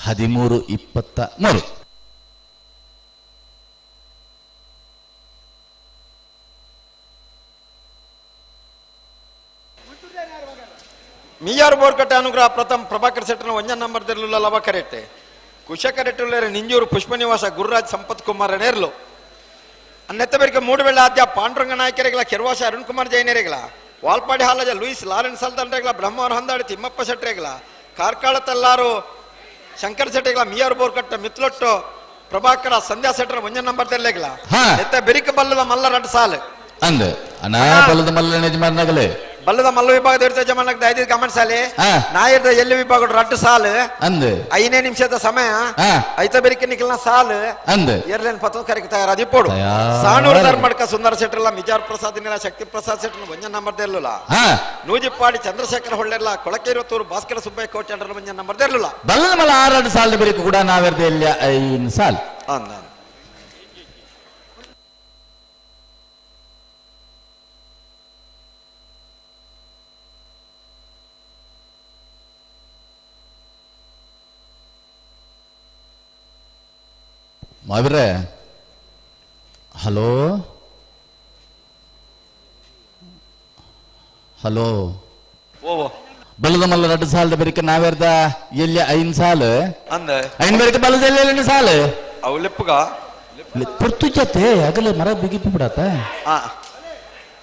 13:23. ಮಿಯಾರ್ ಬೋರ್ಕಟ್ಟೆ ಅನುಗ್ರಹ ಪ್ರಥಮ್ ಪ್ರಭಾಕರ್ ಶೆಟ್ಟರ್ನ ಒಂಜನ್ ನಂಬರ್ ತೆರಲುಲ್ಲ ಲವ ಕರೆಟ್ಟೆ ಕುಶ ಕರೆಟ್ಟುಳ್ಳೇರೆ ನಿಂಜೂರು ಪುಷ್ಪನಿವಾಸ ಗುರುರಾಜ್ ಸಂಪತ್ ಕುಮಾರ್ ನೇರ್ಲು ಅನ್ನೆತ್ತಬೇರಿಗೆ ಮೂಡುವೆಳ್ಳ ಆದ್ಯ ಪಾಂಡುರಂಗ ನಾಯಕರಿಗಳ ಕೆರ್ವಾಸ ಅರುಣ್ ಕುಮಾರ್ ಜೈನರಿಗಳ ವಾಲ್ಪಾಡಿ ಹಾಲಜ ಲೂಯಿಸ್ ಲಾರೆನ್ಸ್ ಸಲ್ದನ್ರೇಗಳ ಬ್ರಹ್ಮವರ ಹೊಂದಾಡಿ ತಿಮ್ಮಪ್ಪ ಶೆಟ್ಟರೆಗಳ ಕಾರ್ಕಳ ತಲ್ಲಾರು ಶಂಕರ್ ಶೆಟ್ಟಿಗಳ ಮಿಯಾರ್ ಬೋರ್ಕಟ್ಟ ಮಿತ್ಲೊಟ್ಟು ಪ್ರಭಾಕರ ಸಂಧ್ಯಾ ಶೆಟ್ಟರ್ ಒಂಜನ್ ನಂಬರ್ ತೆರಲೇಗಳ ಎತ್ತ ಬೆರಿಕ ಬಲ್ಲದ ಮಲ್ಲ ರಡ್ ಸಾಲು ಅಂದ ಅನಾ ಬಲ್ಲದ ಮಲ್ಲ ಯಜಮಾನಗಲೇ ಬಲ್ಲದ ಮಲ್ಲ ವಿಭಾಗದ ಇರ್ತ ಜಮಾನಕ್ಕೆ ದಯದಿ ಗಮನಿಸಾಲಿ ನಾಯಿರ್ದ ಎಲ್ಲಿ ವಿಭಾಗ ರಡ್ಡು ಸಾಲು ಅಂದ 5 ನಿಮಿಷದ ಸಮಯ ಐತ ಬೆರಿಕೆ ನಿಖಲ್ನ ಸಾಲು ಅಂದ ಏರ್ಲೇನ್ ಪತ್ತ ಕರೆಗೆ ತಯಾರಾದಿ ಪೋಡು ಸಾಣೂರು ಧರ್ಮಡ್ಕ ಸುಂದರ ಶೆಟ್ಟರ್ಲ ಮಿಜಾರ್ ಪ್ರಸಾದ್ ನಿಲ ಶಕ್ತಿ ಪ್ರಸಾದ್ ಶೆಟ್ಟರ್ ಒಂಜನ್ ನಂಬರ್ ದೇರ್ಲಿಲ್ಲ ನೂಜಿಪ್ಪಾಡಿ ಚಂದ್ರಶೇಖರ ಹೊಳ್ಳೆರ್ಲ ಕೊಳಕೇರತ್ತೂರು ಭಾಸ್ಕರ ಸುಬ್ಬಯ್ಯ ಕೋಟೆ ಒಂಜನ್ ನಂಬರ್ ದೇರ್ಲಿಲ್ಲ ಬಲ್ಲದ ಮಲ್ಲ 6 ಸಾಲು ಬೆರಿಕೆ ಕೂಡ ನಾವೆರ್ದ ಎಲ್ಲಿ 5 ಸಾಲು ಅಂದ ಮಾವಿರೇ ಹಲೋ ಹಲೋ ಬಲ್ಲದ ಮಲ್ಲ 2 ಸಾಲದ ಬೆರಿಕೆ ನಾವೆರ್ದ ಎಲ್ಲಿ 5 ಸಾಲು ಅಂದ 5 ಬೆರಿಕೆ ಬಲ್ಲದ ಎಲ್ಲಿ 2 ಸಾಲು ಅವು ಲೆಪ್ಪುಗ ಪುರ್ತು ಜೊತೆ ಆಗಲೇ ಮರ ಬಿಗಿಪ್ಪು ಬಿಡತ್ತ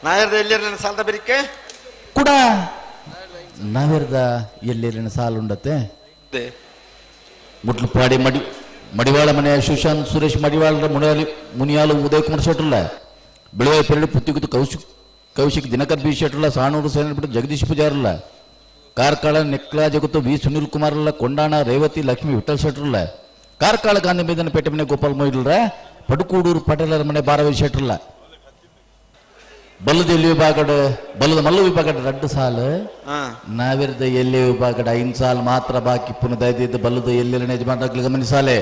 ನಾಯರ್ದ ಎಲ್ಲಿ ಸಾಲದ ಬೆರಿಕೆ ಕೂಡ ನಾವೆರ್ದ ಎಲ್ಲಿ ಸಾಲು ಉಂಡತ್ತೆ ಮುಟ್ಲುಪಾಡಿ ಮಡಿ ಮಡಿವಾಳ ಮನೆಯ ಸುಶಾಂತ್ ಸುರೇಶ್ ಮಡಿವಾಳರ ಮುನಿಯಾಲು ಮುನಿಯಾಲು ಉದಯ್ ಕುಮಾರ್ ಶೆಟ್ಟರ್ಲ ಬೆಳಗಾವಿ ಪೆರಡು ಪುತ್ತಿಗುತ್ತು ಕೌಶಿಕ್ ಕೌಶಿಕ್ ದಿನಕರ್ ಬಿ ಶೆಟ್ಟರ್ಲ ಸಾಣೂರು ಸೇನಪಟ್ಟು ಜಗದೀಶ್ ಪೂಜಾರಲ್ಲ ಕಾರ್ಕಳ ನೆಕ್ಲಾ ಜಗತ್ತು ವಿ ಸುನಿಲ್ ಕುಮಾರ್ಲ ಕೊಂಡಾಣ ರೇವತಿ ಲಕ್ಷ್ಮಿ ವಿಠಲ್ ಶೆಟ್ಟರ್ಲ ಕಾರ್ಕಳ ಗಾಂಧಿ ಮೈದಾನ ಪೇಟೆ ಮನೆ ಗೋಪಾಲ್ ಮೊಯ್ಲರ ಪಡುಕೂಡೂರು ಪಟೇಲರ ಮನೆ ಬಾರವಿ ಶೆಟ್ಟರ್ಲ ಬಲ್ಲದ ಎಲ್ಲಿ ವಿಭಾಗದ ಬಲ್ಲದ ಮಲ್ಲ ವಿಭಾಗದ 2 ಸಾಲು ನಾವಿರದ ಎಲ್ಲಿ ವಿಭಾಗದ 5 ಸಾಲು ಮಾತ್ರ ಬಾಕಿ ಪುನಃ ದಯದಿದ್ದು ಬಲ್ಲದ ಎಲ್ಲೆಲ್ಲ ಯಜಮಾನರಾಗ್ಲಿ ಗಮನಿಸಾಲೆ.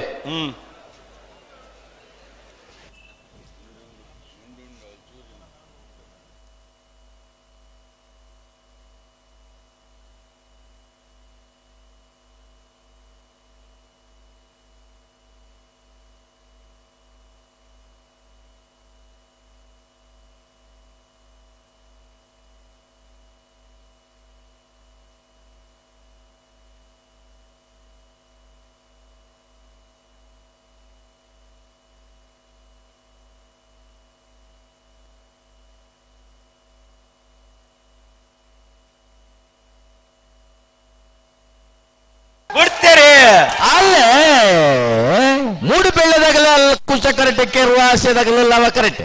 ಅಲ್ಲೇ ಮೂಡು ಬೆಳ್ಳದಾಗಲ ಕುಶ ಕರೆಕ್ಟ್ ಕೇರುವ ಆಸೆದಾಗಲ ಲವ ಕರೆಕ್ಟ್.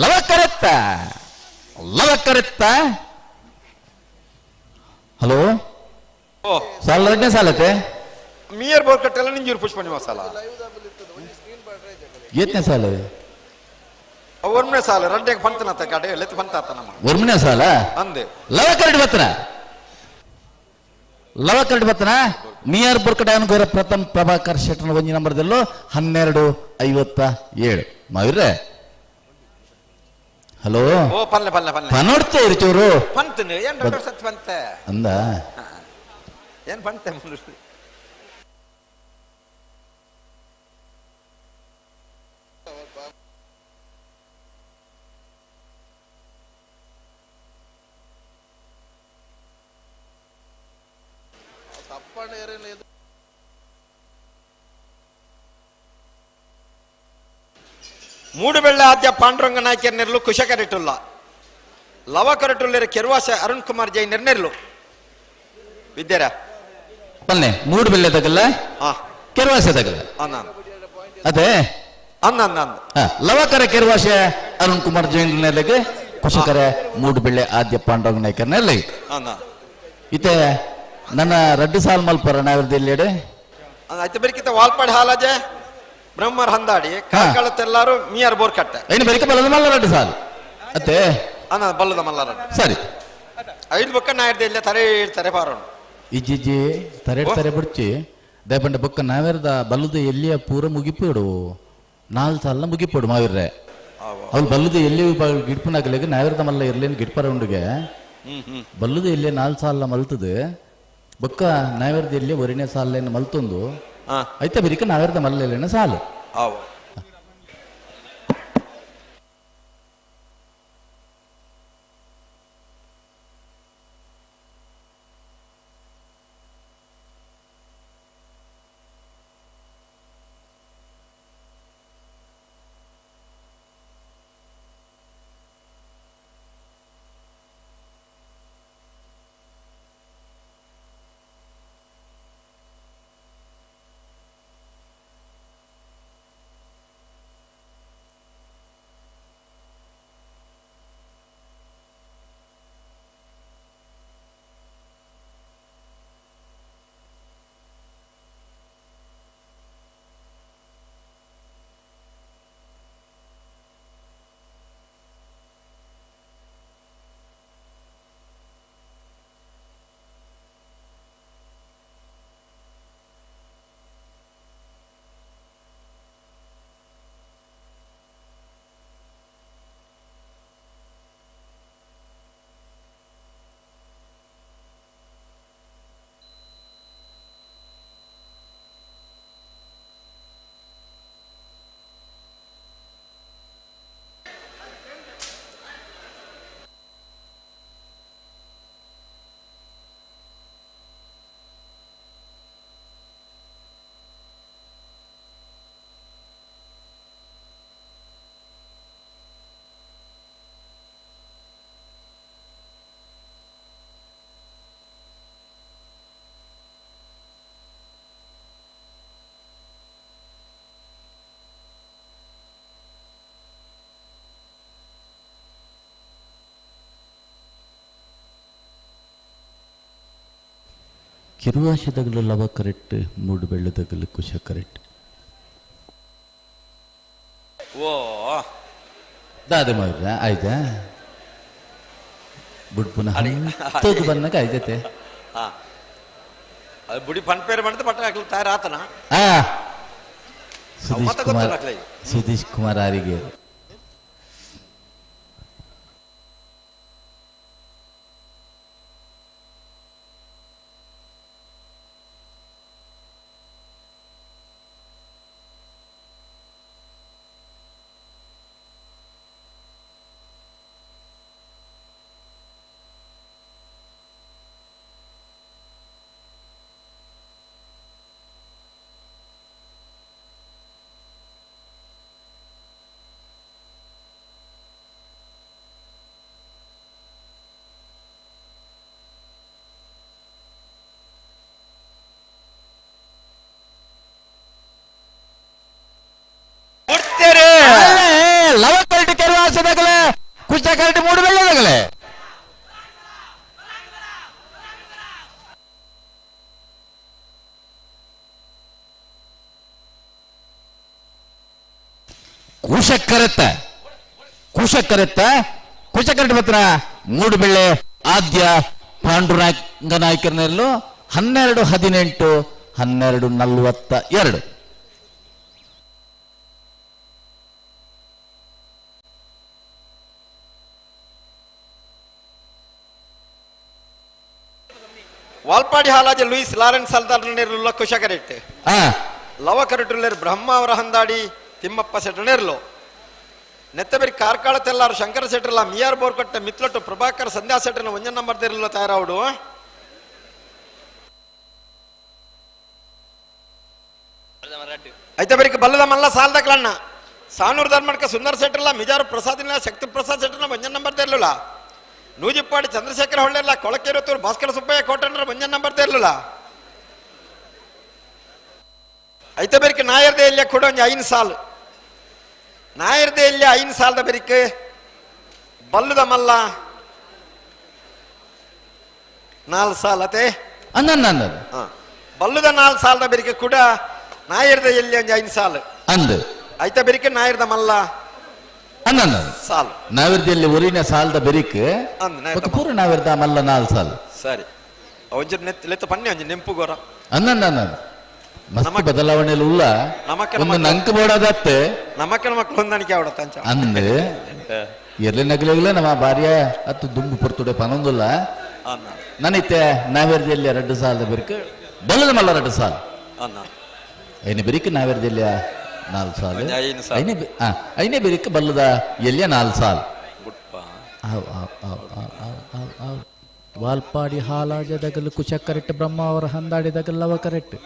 ಲವ ಕರೆಕ್ತ ಲವ ಕರೆಕ್ತ. ಹಲೋ ಸಾಲ ಎರಡನೇ ಸಾಲತ್ತೆ ಮೀಯರ್ ಬೋರ್ ಕಟ್ಟೆಲ್ಲ ನಿಂಜೂರು ಪುಷ್ಪ ನಿವಾಸ ಅಲ್ಲ ಎತ್ತನೇ ಸಾಲ? ಒರ್ಮನೆ ಸಾಲ ರಡ್ಡೆಗೆ ಪಂತನತ್ತ ಕಡೆ ಲೆತ್ತು ಪಂತಾತ ನಮ್ಮ ಒರ್ಮನೆ ಸಾಲ ಅಂದೆ ಲವ ಕರೆಕ್ಟ್ ಬತ್ತನ ಲವ ಕರೆಕ್ಟ್ ಬತ್ತನ ಮಿಯಾರ್ ಬೋರ್ಕಟ ಅನುಗೋರ ಪ್ರಥಮ್ ಪ್ರಭಾಕರ್ ಶೆಟ್ಟನ ಒಂಜಿ ನಂಬರ್ದಲ್ಲೂ 12:57 ಮಾವಿರ್ರೆ. ಹಲೋ ಓ ಪಲ್ಲೆ ಪಲ್ಲೆ ಪಲ್ಲೆ ಪನೋಡ್ತೆ ಇರ್ಚೂರು ಪಂತನು ಏನ್ ದೊಡ್ಡ ಸತ್ ಪಂತೆ ಅಂದ ಏನ್ ಪಂತೆ ತಪ್ಪಣ್ಣ ಏರಿಲ್ಲ. Moodubelle ಆದ್ಯ ಪಾಂಡುರಂಗ ನಾಯ್ಕರ್ ನೆರ್ಲು ಕುಶಕರೆಟುಲ್ಲ ಲವಕರಟುಲ್ಲೇರು ಕೆರ್ವಾಸೆ ಅರುಣ್ ಕುಮಾರ್ ಜೈನ್ ನೆರ್ಲು ವಿದ್ಯಾರ ಪಲ್ನೆ ಮೂಡು ಬೆಳ್ಳೆ ತಗಲ್ಲ ಹಾ ಕೆರ್ವಾಸೆ ತಗಲ್ಲ ಅಂದ ಅದೇ ಅಂದ ಅಂದ ಅಂದ ಲವಕರ ಕೆರ್ವಾಸೆ ಅರುಣ್ ಕುಮಾರ್ ಜೈನ್ ನೆಲೆಗೆ ಕುಶಕರ ಮೂಡುಬೆಳ್ಳೆ ಆದ್ಯ ಪಾಂಡುರಂಗ ನಾಯ್ಕರ್ ನೆಲೆಗೆ ಅಂದ ಇತ್ತೆ ನನ್ನ ರಡ್ಡು ಸಾಲ್ ಮಲ್ಪರ ನಾವಿರ್ದು ಎಲ್ಲಿಡೆ ಐತೆ ಬೆರಿಕಿತ ವಾಲ್ಪಾಡಿ ಹಾಲಾಜೆ ಬ್ರಹ್ಮರ್ ಹಂದಾಡಿ ಕಾರ್ಕಳ ತೆಲ್ಲಾರು ಮಿಯರ್ ಬೋರ್ ಕಟ್ಟೆ ಐನು ಬೆರಿಕೆ ಬಲ್ಲದ ಮಲ್ಲ ರಡ್ಡು ಸಾಲು ಅತ್ತೆ ಅಂದ ಬಲ್ಲದ ಮಲ್ಲಾರ ಸರಿ ಐದು ಬೊಕ್ಕ ನಾಯಿರ್ದು ಇಲ್ಲೇ ತರೆ ಇಡ್ತಾರೆ ಪಾರೋಣ ಇಜ್ಜಿಜ್ಜಿ ತರೆ ತರೆ ಬಿಡ್ಚಿ ದಯಪಂಡ ಬೊಕ್ಕ ನಾವೇರ್ದ ಬಲ್ಲದ ಎಲ್ಲಿಯ ಪೂರ ಮುಗಿಪಿಡು ನಾಲ್ ಸಾಲ ಮುಗಿಪಿಡು ಮಾವಿರ್ರೆ ಅವ್ಳು ಬಲ್ಲದ ಎಲ್ಲಿ ಗಿಡ್ಪುನಾಗಲಿಗೆ ನಾವೇರ್ದ ಮಲ್ಲ ಇರ್ಲೇನು ಗಿಡ್ಪರ ಉಂಡುಗೆ ಬಲ್ಲದ ಎಲ್ಲಿ ನಾಲ್ ಸಾಲ ಮಲ್ತದೆ ಬೊಕ್ಕ ನಾವೇರ್ದ ಎಲ್ಲಿ ಒರಿನೇ ಸಾಲೇನು ಮಲ್ತೊಂದು ಹಾ ಐತೆ ಬಿರಿಕ ನಾವೇರ್ದ ಮಲ್ಲ ಸಾಲು ಆವು ಕಿರುವಾಶದಗಲು ಲವ ಕರೆಕ್ಟ್ ಮೂಡು ಬೆಳ್ಳದಗಲು ಕುಶ ಕರೆಕ್ಟ್ ಓ ದಾದೆ ಮಾವಿರ ಆಯ್ತಾ ಬುಡ್ಪುನ ಹಂತದ್ದು ಬನ್ನಗ ಆಯ್ತತೆ ಹಾ ಅದು ಬುಡಿ ಪನ್ಪೇರ್ ಮಾಡಿದ್ರೆ ಪಟ್ಟ ಹಾಕ್ಲಿ ತಯಾರಾತನ ಆ ಸುಧೀಶ್ ಮತ್ತೆ ಕುಮಾರ್ ಗೊತ್ತಿಲ್ಲ ಅಕ್ಲೆ. ಸುಧೀಶ್ ಕುಮಾರ್ ಆರಿಗೆ ಬಿಡ್ತೇರೆ ಲವ ಕರೆಕ್ಟ್ ಕೆರುವಾಸದಾಗಲೇ ಕುಶ ಕರೆಕ್ಟ್ ಮೂಡು ಬೆಳ್ಳದಾಗಲೇ ಕುಶಕರತ್ತ ಕುಶಕರತ್ತ ಕುಶಕರಟ ಪತ್ರ ಮೂಡುಬೆಳ್ಳೆ ಆದ್ಯ ಪಾಂಡುರಂಗ ನಾಯಕರನೆಲ್ಲೂ 12 18 12 42. ವಾಲ್ಪಾಡಿ ಹಾಲಾಜೆ ಲೂಯಿಸ್ ಲಾರೆನ್ಸ್ ಸಲ್ದಾರ್ ನೆರ್ಲು ಕುಶಕರೆಟ್ ಆ ಲವ ಕರಟುಲ್ಲೇರು ಬ್ರಹ್ಮ ಅವರ ಹಂದಾಡಿ ತಿಮ್ಮಪ್ಪ ಸೆಟ್ರ ನೆರ್ಲು ನೆತ್ತಬೆರಿ ಕಾರ್ಕಳ ತೆಲ್ಲಾರು ಶಂಕರ ಸೆಟ್ರಲ್ಲ ಮಿಯಾರ್ ಬೋರ್ಕೊಟ್ಟೆ ಮಿತ್ಲೊಟ್ಟು ಪ್ರಭಾಕರ್ ಸಂಧ್ಯಾ ಸೆಟ್ರನ ಒಂಜನ್ ನಂಬರ್ ತೆರಲು ತಯಾರಾవుಡು అయితే ಬರಿಕ ಬಲ್ಲದ ಮಲ್ಲ ಸಾಲ್ದಕ್ಲಣ್ಣ ಸಾನೂರು ಧರ್ಮಡ್ಕ ಸುಂದರ್ ಶೆಟ್ಟರ್ಲ ಮಿಜಾರು ಪ್ರಸಾದ್ ಇಲ್ಲ ಶಕ್ತಿ ಪ್ರಸಾದ್ ಶೆಟ್ಟರ್ನ ಒಂಜನ್ ನಂಬರ್ ತೇರ್ಲಿಲ್ಲ. ನೂಜಿಪ್ಪಾಡಿ ಚಂದ್ರಶೇಖರ ಹೊಳ್ಳೆಲ್ಲ ಕೊಳಕೆರತೂರು ಭಾಸ್ಕರ ಸುಬ್ಬಯ್ಯ ಕೋಟಣ್ಣರ ಒಂಜನ್ ನಂಬರ್ ತೇರ್ಲಿಲ್ಲ. ಐತ ಬೆರಿಕೆ ನಾಯರ್ದೇ ಇಲ್ಲ ಕೂಡ ಒಂಜಿ ಐನ್ ಸಾಲು ನಾಯರ್ದೇ ಇಲ್ಲ ಐನ್ ಸಾಲದ ಬೆರಿಕೆ ಬಲ್ಲುದ ಮಲ್ಲ ನಾಲ್ ಸಾಲ ಅತೆ ಅಂದ ಬಲ್ಲುದ ನಾಲ್ ಸಾಲದ ಬೆರಿಕೆ ಕೂಡ ನಾಯರ್ದ ಎಲ್ಲಿ ಒಂಜಿ ಐನ್ ಸಾಲು ಅಂದು ಐತ ಬೆರಿಕೆ ನಾಯರ್ದ ಮಲ್ಲ ಅಂದ ಸಾಲು ನಾವಿರ್ದಲ್ಲಿ ಒರಿನ ಸಾಲದ ಬೆರಿಕ್ ಅಂದ್ ನಾಯರ್ದ ಪೂರ ನಾವಿರ್ದ ಮಲ್ಲ ನಾಲ್ ಸಾಲ್ ಸರಿ ಒಂಜಿ ನೆತ್ ಲೆತ್ತ ಪನ್ನೆ ಒಂಜಿ ನೆಂಪು ಗೊರ ಅಂದ ಮಸ್ತ್ ಬದಲಾವಣೆ ಉಲ್ಲ ಒಂದು ನಂಕ್ ಬೋಡದತ್ತೆ ನಮಕ್ಕನ ಮಕ್ಕಳು ಹೊಂದಾಣಿಕೆ ಆವಡತ್ತ ಅಂಚ ಅಂದ್ ಎರ್ಲಿ ನಗಲಿಲ್ಲ ನಮ್ಮ ಭಾರ್ಯ ಅತ್ತು ದುಂಬು ಪೊರ್ತುಡೆ ಪನೊಂದುಲ್ಲ ನಾನಿತ್ತೆ ನಾವೇರ್ದಲ್ಲಿ ಎರಡು ಸಾಲದ ಬೆರಿಕ್ ಬಲ್ಲದ ಮಲ್ಲ ಎರಡು ಸಾಲ ಐನೇ ಬೆರಿಕ್ ನಾವೇರ್ದಲ್ಲಿ ನಾಲ್ ಸಾಲು ಐನೇ ಬೆರಿಕ್ ಬಲ್ಲದ ಎಲ್ಲಿಯ ನಾಲ್ ಸಾಲ್. ವಾಲ್ಪಾಡಿ ಹಾಲಾಜದಗಲು ಕುಚ ಕರೆಕ್ಟ್ ಬ್ರಹ್ಮ ಅವರ ಹಂದಾಡಿದಗಲ್ಲವ ಕರೆಕ್ಟ್.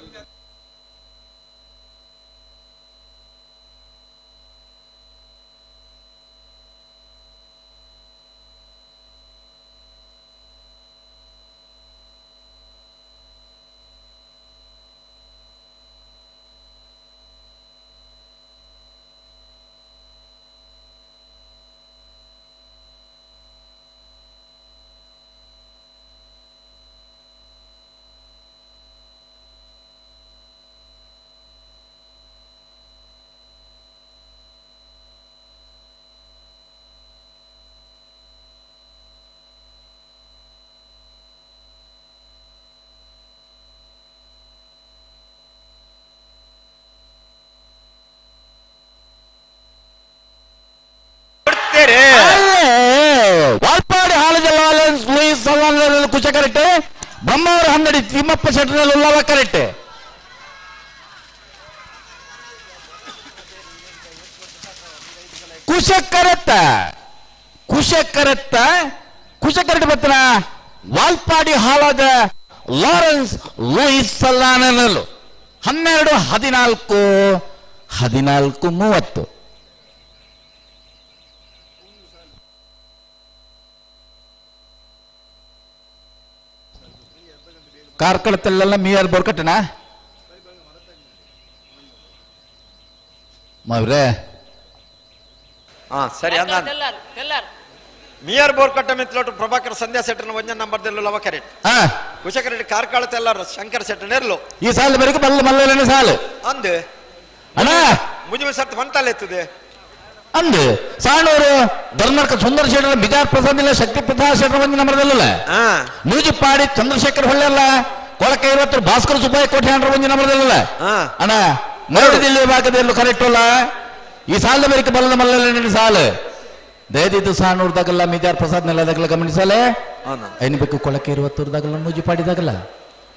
ವಾಲ್ಪಾಡಿ ಹಾಲಜ ಲೂಯಿಸ್ ಕುಚ ಕರೆಕ್ಟ್ ಬ್ರಹ್ಮಾವರ ಹಂದಡಿ ತಿಮ್ಮಪ್ಪ ಶೆಟ್ಟರಲ್ಲಿ ಉಲ್ಲವ ಕರೆಕ್ಟ್. ಕುಶಕರತ್ತ ಕುಶಕರತ್ತ ಕುಶಕರಟ್ ಬತ್ತನ ವಾಲ್ಪಾಡಿ ಹಾಲದ ಲಾರೆನ್ಸ್ ಲೂಯಿಸ್ ಸಲ್ಲಾನಲ್ಲೂ 12 14 14 30. ಕಾರ್ಕಳದಲ್ಲೆಲ್ಲ ಮೀಯರ್ ಬೋರ್ಕಟ್ಟಣ ಮಾವ್ರೆ. ಹಾ ಸರಿ ಅಂದ ಮಿಯರ್ ಬೋರ್ಕಟ್ಟ ಮಿತ್ಲೋಟು ಪ್ರಭಾಕರ್ ಸಂಧ್ಯಾ ಸೆಟ್ಟರ್ನ ಒಂಜನ್ ನಂಬರ್ ದೆಲ್ಲು ಕರೆಕ್ಟ್. ಕುಶಕರೆಡ್ಡಿ ಕಾರ್ಕಳ ತೆಲ್ಲಾರು ಶಂಕರ್ ಸೆಟ್ಟರ್ ನೆರ್ಲು ಈ ಸಾಲು ಬರಕು ಬಲ್ಲ ಮಲ್ಲನೆ ಸಾಲು ಅಂದು ಅಣ್ಣ ಮುಜು ಸರ್ತ ಮಂತಾಲೆ ಎತ್ತದೆ ಅಂದು ಸಾಣೂರು ಧರ್ಮರ್ಕ ಸುಂದರ ಶೆಟ್ಟರ್ ಬಿಜಾರ್ ಪ್ರಸಾದ್ ಇಲ್ಲ ಶಕ್ತಿ ಪ್ರಸಾದ್ ಶೆಟ್ಟರ್ ಒಂಜಿ ನಂಬರ್ದಲ್ಲ ನೂಜಿಪ್ಪಾಡಿ ಚಂದ್ರಶೇಖರ್ ಹೊಳ್ಳೆಲ್ಲ ಕೊಳಕ ಇರುವತ್ತು ಭಾಸ್ಕರ ಸುಬ್ಬಯ್ಯ ಕೋಟೆ ಒಂಜಿ ನಂಬರ್ದಲ್ಲ ಅಣ್ಣ ಮರಡದಲ್ಲಿ ಭಾಗದಲ್ಲಿ ಕರೆಕ್ಟ್ ಅಲ್ಲ. ಈ ಸಾಲದ ಬರಿಕ ಬಲ್ಲದ ಮಲ್ಲನೆ ಸಾಲು ದಯದಿದ್ದು ಸಾಣೂರ್ದಾಗಲ್ಲ ಮಿಜಾರ್ ಪ್ರಸಾದ್ ನೆಲದಾಗಲ್ಲ ಗಮನಿಸಲೆ ಐನು ಬೇಕು ಕೊಳಕೆ ಇರುವತ್ತೂರ್ದಾಗಲ್ಲ ನೂಜಿಪಾಡಿದಾಗಲ್ಲ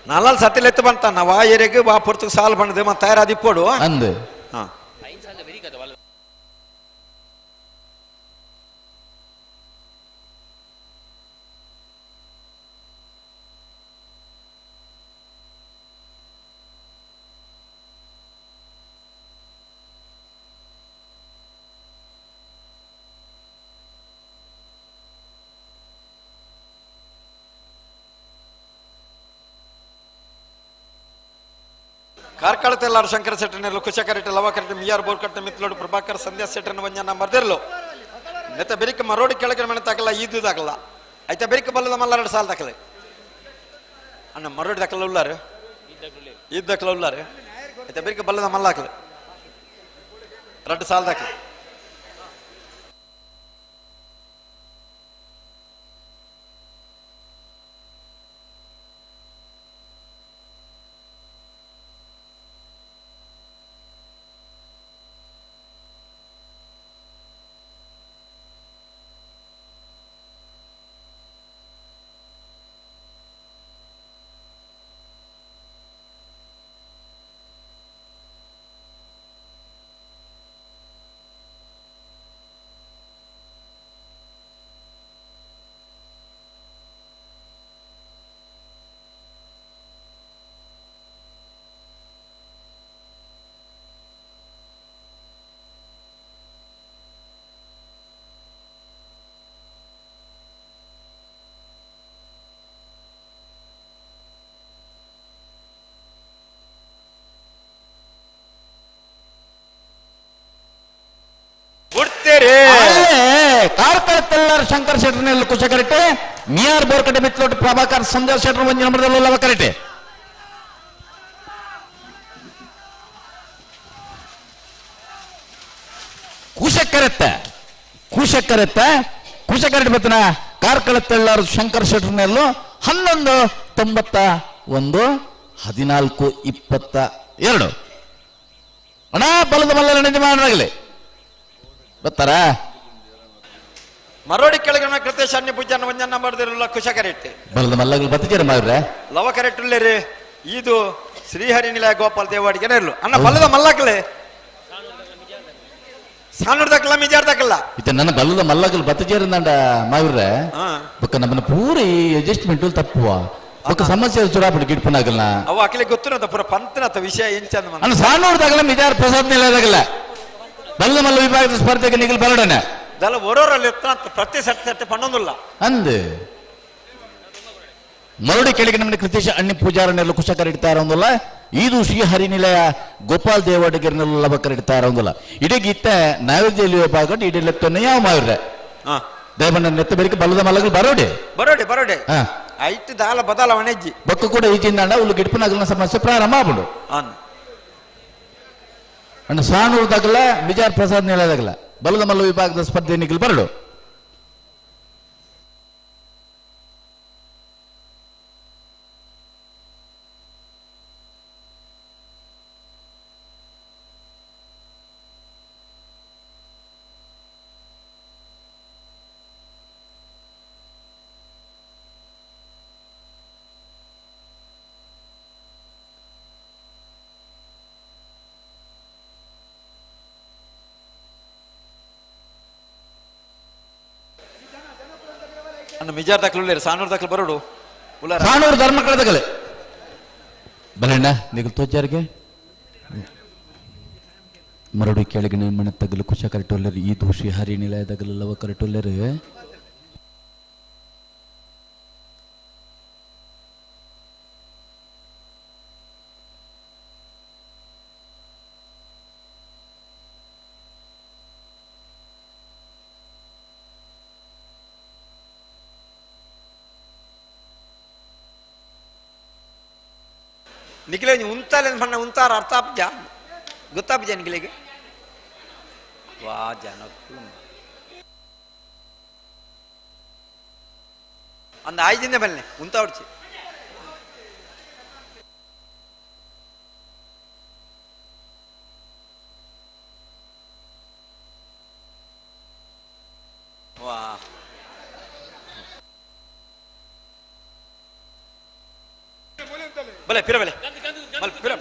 ನಾಲ್ಕು ಸತಿಲ್ ಎತ್ತು ಬಂತ ನಾವು ಆ ಏರಿಯಾಗೆ ಆ ಪೊರ್ತುಗೆ ಸಾಲು ಬಂದದೆ ಮತ್ತೆ ತಯಾರಾದ ಇಪ್ಪೋಡು ಅಂದು ಕಾರ್ಕಳ ತೆಲ್ಲಾರು ಶಂಕರ ಶೆಟ್ಟರ್ನೆರ್ಲು ಕುಶಕರೆಟ್ಟ ಲವಕರೆಟ್ಟ ಮಿಯಾರ್ ಬೋರ್ಕಟ್ಟ ಮಿತ್ಲೋಡು ಪ್ರಭಾಕರ್ ಸಂಧ್ಯಾ ಶೆಟ್ಟರ್ನ ಒಂಜ ನಂಬರ್ ದೆರ್ಲು ನೆತ್ತ ಬೆರಿಕ ಮರೋಡಿ ಕೆಳಗಿನ ಮನೆ ತಾಕಲ್ಲ ಈದು ತಾಕಲ್ಲ ಐತ ಬೆರಿಕ ಬಲ್ಲದ ಮಲ್ಲ ಎರಡು ಸಾಲ ತಾಕಲೆ ಅಣ್ಣ ಮರೋಡಿ ದಾಖಲ ಉಲ್ಲಾರು ಈದ್ ದಾಖಲ ಉಲ್ಲಾರು ಐತ ಬೆರಿಕ ಬಲ್ಲದ ಮಲ್ಲ ಹಾಕಲೆ ಎರಡು ಸಾಲ ದಾಖಲೆ. ಶೆಟ್ಟರ್ನೆಲ್ಲ ಕುಶಕರೆಟ್ಟೆ ಮಿಯಾರ್ ಬೋರ್ಕಟ್ಟೆ ಮಿತ್ಲೋಟು ಪ್ರಭಾಕರ್ ಸಂಜಯ್ ಶೆಟ್ಟರ್ ಒಂಜಿ ನಂಬರ್ದಲ್ಲ ಲವಕರೆಟ್ಟೆ. ಕೂಶಕ್ಕರೆತ್ತ ಕೂಶಕ್ಕರೆತ್ತ ಕೂಶಕರೆಟ್ ಬತ್ತನ ಕಾರ್ಕಳ ತೆಳ್ಳಾರು ಶಂಕರ್ ಶೆಟ್ಟರ್ನೆಲ್ಲು 11.91 14.22. ಅಣ್ಣ ಬಲದ ಮಲ್ಲ ಯಜಮಾನರಾಗಲಿ ಬರ್ತಾರ. ಮರೋಡಿ ಕೆಳಗಣ ಕೃತೇಶ್ ಅನ್ಯ ಪೂಜಾನ ಒಂಜನ್ನ ಮಾಡಿದಿರಲ್ಲ ಕುಶಕರೆಟ್ಟೆ ಬಲದ ಮಲ್ಲಗಳು ಬತ್ತಿದ್ದೀರ ಮಾವ್ರೆ ಲವಕರೆಟ್ಟುಲ್ಲೇರಿ ಇದು ಶ್ರೀಹರಿ ನಿಲಯ ಗೋಪಾಲ್ ದೇವಾಡಿಗೆ ಇರಲು ಅಣ್ಣ ಬಲ್ಲದ ಮಲ್ಲಕಲೆ ಸಾನೂರ್ ದಕ್ಕಲ್ಲ ಮಿಜಾರ್ ದಕ್ಕಲ್ಲ ಇತ್ತ ನನ್ನ ಬಲ್ಲದ ಮಲ್ಲಗಲ್ ಬತ್ತಜೇರಂದಾಂಡ ಮಾವ್ರೆ ಬೊಕ್ಕ ನಮ್ಮನ್ನ ಪೂರ ಈ ಅಡ್ಜಸ್ಟ್ಮೆಂಟ್ ತಪ್ಪುವ ಬೊಕ್ಕ ಸಮಸ್ಯೆ ಚುರಾಪಡಿ ಗಿಡ್ಪನಾಗಲ್ಲ ಅವ ಅಕ್ಲೆ ಗೊತ್ತಿನಂತ ಪೂರ ಪಂತನತ ವಿಷಯ ಎಂಚಂದ ಅಣ್ಣ ಸಾನೂರ್ದಾಗಲ್ಲ ಮಿಜಾರ್ ಪ್ರಸಾದ್ ನಿಲಯದಾಗಲ್ಲ ಬಲ್ಲ ಮಲ್ಲ ವಿಭಾಗದ ಸ್ಪರ್ಧೆಗೆ ನಿಗಲ್ ಬರಡನೆ ದಲ ಒರೋರಲ್ಲಿ ಇತ್ತ ಪ್ರತಿ ಸೆಟ್ ಸೆಟ್ ಪಣ್ಣೊಂದುಲ್ಲ ಅಂದು ಮರಡಿ ಕೆಳಗೆ ನಮ್ಮನೆ ಕೃತೇಶ ಅಣ್ಣಿ ಪೂಜಾರನೆಲ್ಲ ಕುಶಕರ ಇಡ್ತಾರ ಒಂದಲ್ಲ ಇದು ಶ್ರೀಹರಿ ನಿಲಯ ಗೋಪಾಲ್ ದೇವಾಡಿಗರನ್ನೆಲ್ಲ ಲಬಕರ ಇಡ್ತಾರ ಒಂದಲ್ಲ ಇಡೀ ನೈವೇದ್ಯ ವಿಭಾಗ ಇಡೀ ಲೆತ್ತೊನ್ನೆ ಯಾವ ಮಾವ್ರೆ ದಯಮಣ್ಣ ನೆತ್ತ ಬೆಳಿಗ್ಗೆ ಬಲ್ಲದ ಮಲ್ಲಗಳು ಬರೋಡೆ ಬರೋಡೆ ಬರೋಡೆ ಐಟ್ ದಾಲ ಬದಲ ವಣೆಜ್ಜಿ ಬೊಕ್ಕ ಕೂಡ ಈ ಜಿಂದಾಂಡ ಉಲ್ಲು ಗಿಡ್ಪನಾಗಲ್ನ ಸಮಸ್ಯೆ ಪ್ರಾರಂಭ ಆಗ್ಬಿಡು ಅಣ್ಣ ಸಾನೂರ್ದಾಗಲ್ಲ ಬಿಜಾರ್ ಪ್ರಸಾದ್ ನಿಲಯದಾಗಲ್ಲ ಬಲ್ಲದ ಮಲ್ಲ ವಿಭಾಗದ ಸ್ಪರ್ಧೆ ನಿಗಲ್ ಬರಡು. ಅಣ್ಣ ಮಿಜಾರ್ ದಾಖಲು ಸಾನೂರ್ ದಾಖಲು ಬರೋಡು ಉಲ್ಲಾರ ಸಾನೂರು ಧರ್ಮ ಕಳೆದಗಲೆ ಬಲಣ್ಣ ನಿಗಲ್ ತೋಜಾರಿಗೆ ಮರಡು ಕೆಳಗಿನ ಮಣ ತಗಲು ಕುಶ ಕರೆಟೊಲ್ಲರು ಈ ದೋಷಿ ಹರಿ ನಿಲಯದಗಲು ಲವ ಕರೆಟೊಲ್ಲರು ನಿಖಿಲೇ ಉಂತಾಲೆ ಬಣ್ಣ ಉಂತಾರ ಅರ್ಥ ಆಪ್ಜ ಗೊತ್ತಾಪ್ಜ ನಿಖಿಲಿಗೆ ವಾ ಜನಕ್ಕೂ ಅಂದ ಆಯ್ದಿಂದ ಬಲ್ಲೆ ಉಂತ ಹೊಡ್ಚಿ ವಾ ಬಲೆ ಪಿರ ಬಲೆ ಬಲೆ ಪಿರ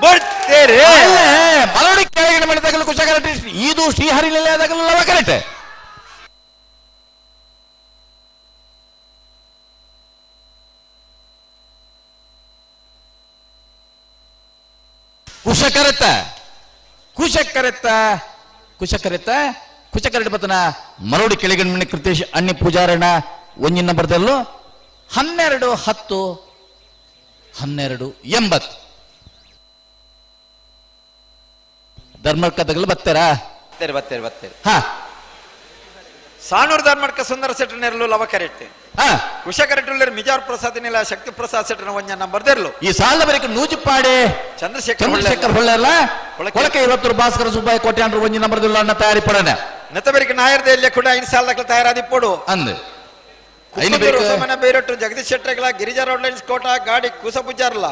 ಬರ್ತೀರಿ ಮರಡಿ ಕೆಳಗಿನ ಮನೆ ತಗಲು ಕುಶ ಕರೆಕ್ಟ್ ಇದು ಶ್ರೀಹರಿ ನಿಲಯದಾಗಲು ಲವ ಕರೆಕ್ಟ್. ಕುಶಕರೆತ್ತ ಕುಶಕರೆತ್ತ ಕುಶಕರೆತ್ತ ಕುಶಕರೆಟ್ ಬತ್ತನ ಮರಡಿ ಕೆಳಗಿನ ಮನೆ ಕೃತೇಶ್ ಅಣ್ಣಿ ಪೂಜಾರಣ ಒಂಜಿನ ನಂಬರ್ದಲ್ಲೂ 12 10 12 80 ಧರ್ಮಕ್ಕ ತಗಲು ಬರ್ತಾರಾ? ಬರ್ತೀರಿ ಬರ್ತೀರಿ ಬರ್ತೀರಿ. ಹಾ ಸಾನೂರ್ ಧರ್ಮಡ್ಕ ಸುಂದರ ಸೆಟ್ ನೆರಳು ಲವ ಕರೆಕ್ಟ್. ಹಾ ಕುಶ ಕರೆಕ್ಟ್ ಮಿಜಾರ್ ಪ್ರಸಾದ್ ನಿಲ ಶಕ್ತಿ ಪ್ರಸಾದ್ ಸೆಟ್ನ ಒಂಜ ನಂಬರ್ ದೆರ್ಲು. ಈ ಸಾಲ ಬರೀಕ ನೂಜಿಪಾಡೆ ಚಂದ್ರಶೇಖರ್ ಚಂದ್ರಶೇಖರ್ ಹೊಳ್ಳೆಲ್ಲ ಕೊಳಕೆ 20 ಭಾಸ್ಕರ ಸುಬ್ಬಾಯ ಕೋಟ್ಯಾಂಡ್ರು ಒಂಜಿ ನಂಬರ್ ಅಣ್ಣ ತಯಾರಿ ಪಡನೆ. ನೆತ್ತಬರಿಕ ನಾಯರ್ದ ಎಲ್ಲಿ ಕೂಡ ಐದು ಸಾಲ ತಯಾರಾದಿಪ್ಪೋಡು ಅಂದ್ ಮನೆ ಬೈರಟ್ಟು ಜಗದೀಶ್ ಶೆಟ್ಟರ್ಗಳ ಗಿರಿಜಾ ರೋಡ್ ಲೈನ್ಸ್ ಕೋಟ ಗಾಡಿ ಕೂಸ ಪೂಜಾರ್ಲ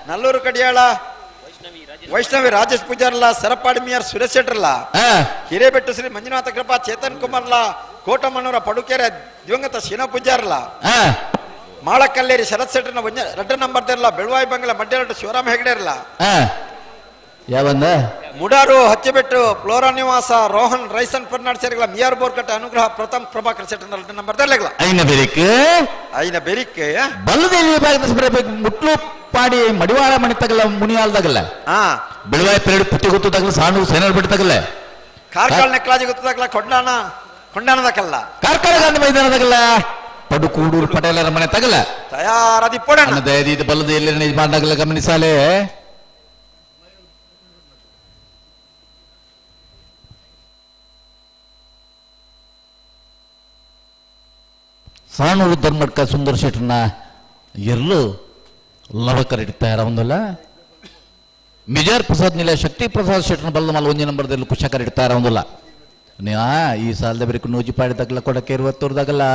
ನಲ್ಲೂರು ಕಡಿಯಾಳ ವೈಷ್ಣವಿ ರಾಜೇಶ್ ಪೂಜಾರ್ಲ ಸರಪಾಡಿ ಮಿಯರ್ ಸುರೇಶ್ ಶೆಟ್ಟರ್ಲ ಹಿರೇಬೆಟ್ಟು ಶ್ರೀ ಮಂಜುನಾಥ ಕೃಪಾ ಚೇತನ್ ಕುಮಾರ್ಲ ಕೋಟಮಣ್ಣೂರ ಪಡುಕೆರೆ ದಿವಂಗತ ಶೀನಾ ಪೂಜಾರ್ಲ ಮಾಳಕಲ್ಲೇರಿ ಶರತ್ ಶೆಟ್ಟರ್ನ ಒಂಜ ರಡ್ಡ ನಂಬರ್ ತೆರಲ ಬೆಳುವಾಯಿ ಬಂಗ್ಲ ಮಡ್ಯರಟ್ಟು ಶಿವರಾಮ ಹೆಗಡೆ ಇರಲ್ಲ ಯಾವಂದ ಮುಡಾರು ಹಚ್ಚಿಬೆಟ್ಟು ಫ್ಲೋರಾ ನಿವಾಸ ರೋಹನ್ ರೈಸನ್ ಪರ್ನಾಡ್ ಸೇರಿಗಳ ಮಿಯಾರ್ ಬೋರ್ಕಟ್ಟ ಅನುಗ್ರಹ ಪ್ರಥಮ್ ಪ್ರಭಾಕರ್ ಶೆಟ್ಟರ್ ನಂಬರ್ ದರ್ಲೆಗಳ ಐನ ಬೆರಿಕ್ ಐನ ಬೆರಿಕ್ ಬಲ್ಲದೇವಿ ವಿಭಾಗದ ಮುಟ್ಲು ಪಾಡಿ ಮಡಿವಾಳ ಮಣಿ ತಗಲ ಮುನಿಯಾಲ್ದಾಗಲ್ಲ ಹಾ ಬೆಳವಾಯ ಪೆರಡು ಪುಟ್ಟಿ ಗೊತ್ತು ತಗಲ ಸಾಣು ಸೇನಲ್ ಬಿಟ್ಟು ತಗಲ ಕಾರ್ಕಳ ನೆಕ್ಲಾಜಿ ಗೊತ್ತದಾಗಲ ಕೊಂಡಾಣ ಕೊಂಡಾಣದಕಲ್ಲ ಕಾರ್ಕಳ ಗಾಂಧಿ ಮೈದಾನದಾಗಲ್ಲ ಪಡುಕೂಡೂರು ಪಟೇಲರ ಮನೆ ತಗಲ ತಯಾರದಿ ಪೊಡಣ ಅನ್ನ ದಯದೀದ ಬಲ್ಲದ ಎಲ್ಲಿ ಯಜಮಾನದಾಗಲ ಗಮನಿಸಾಲೆ. ಸಾಣೂರು ಧರ್ಮಡ್ಕ ಸುಂದರ ಶೆಟ್ಟರ್ನ ಎರಲು ಲವಕರ್ ಇಡ್ತಾರ ಒಂದಲ್ಲ ಮಿಜಾರ್ ಪ್ರಸಾದ್ ನಿಲ ಶಕ್ತಿ ಪ್ರಸಾದ್ ಶೆಟ್ಟರ್ನ ಬಲ್ಲ ಮಲ್ಲ ಒಂದೇ ನಂಬರ್ದಲ್ಲಿ ಕುಶಕರ್ ಇಡ್ತಾರ ಒಂದಲ್ಲ. ಈ ಸಾಲದ ಬರೀ ನೂಜಿ ಪಾಡಿ ತಗಲ ಕೊಡಕ್ಕೆ ಇರುವತ್ತೂರ್ದಾಗಲ್ಲ.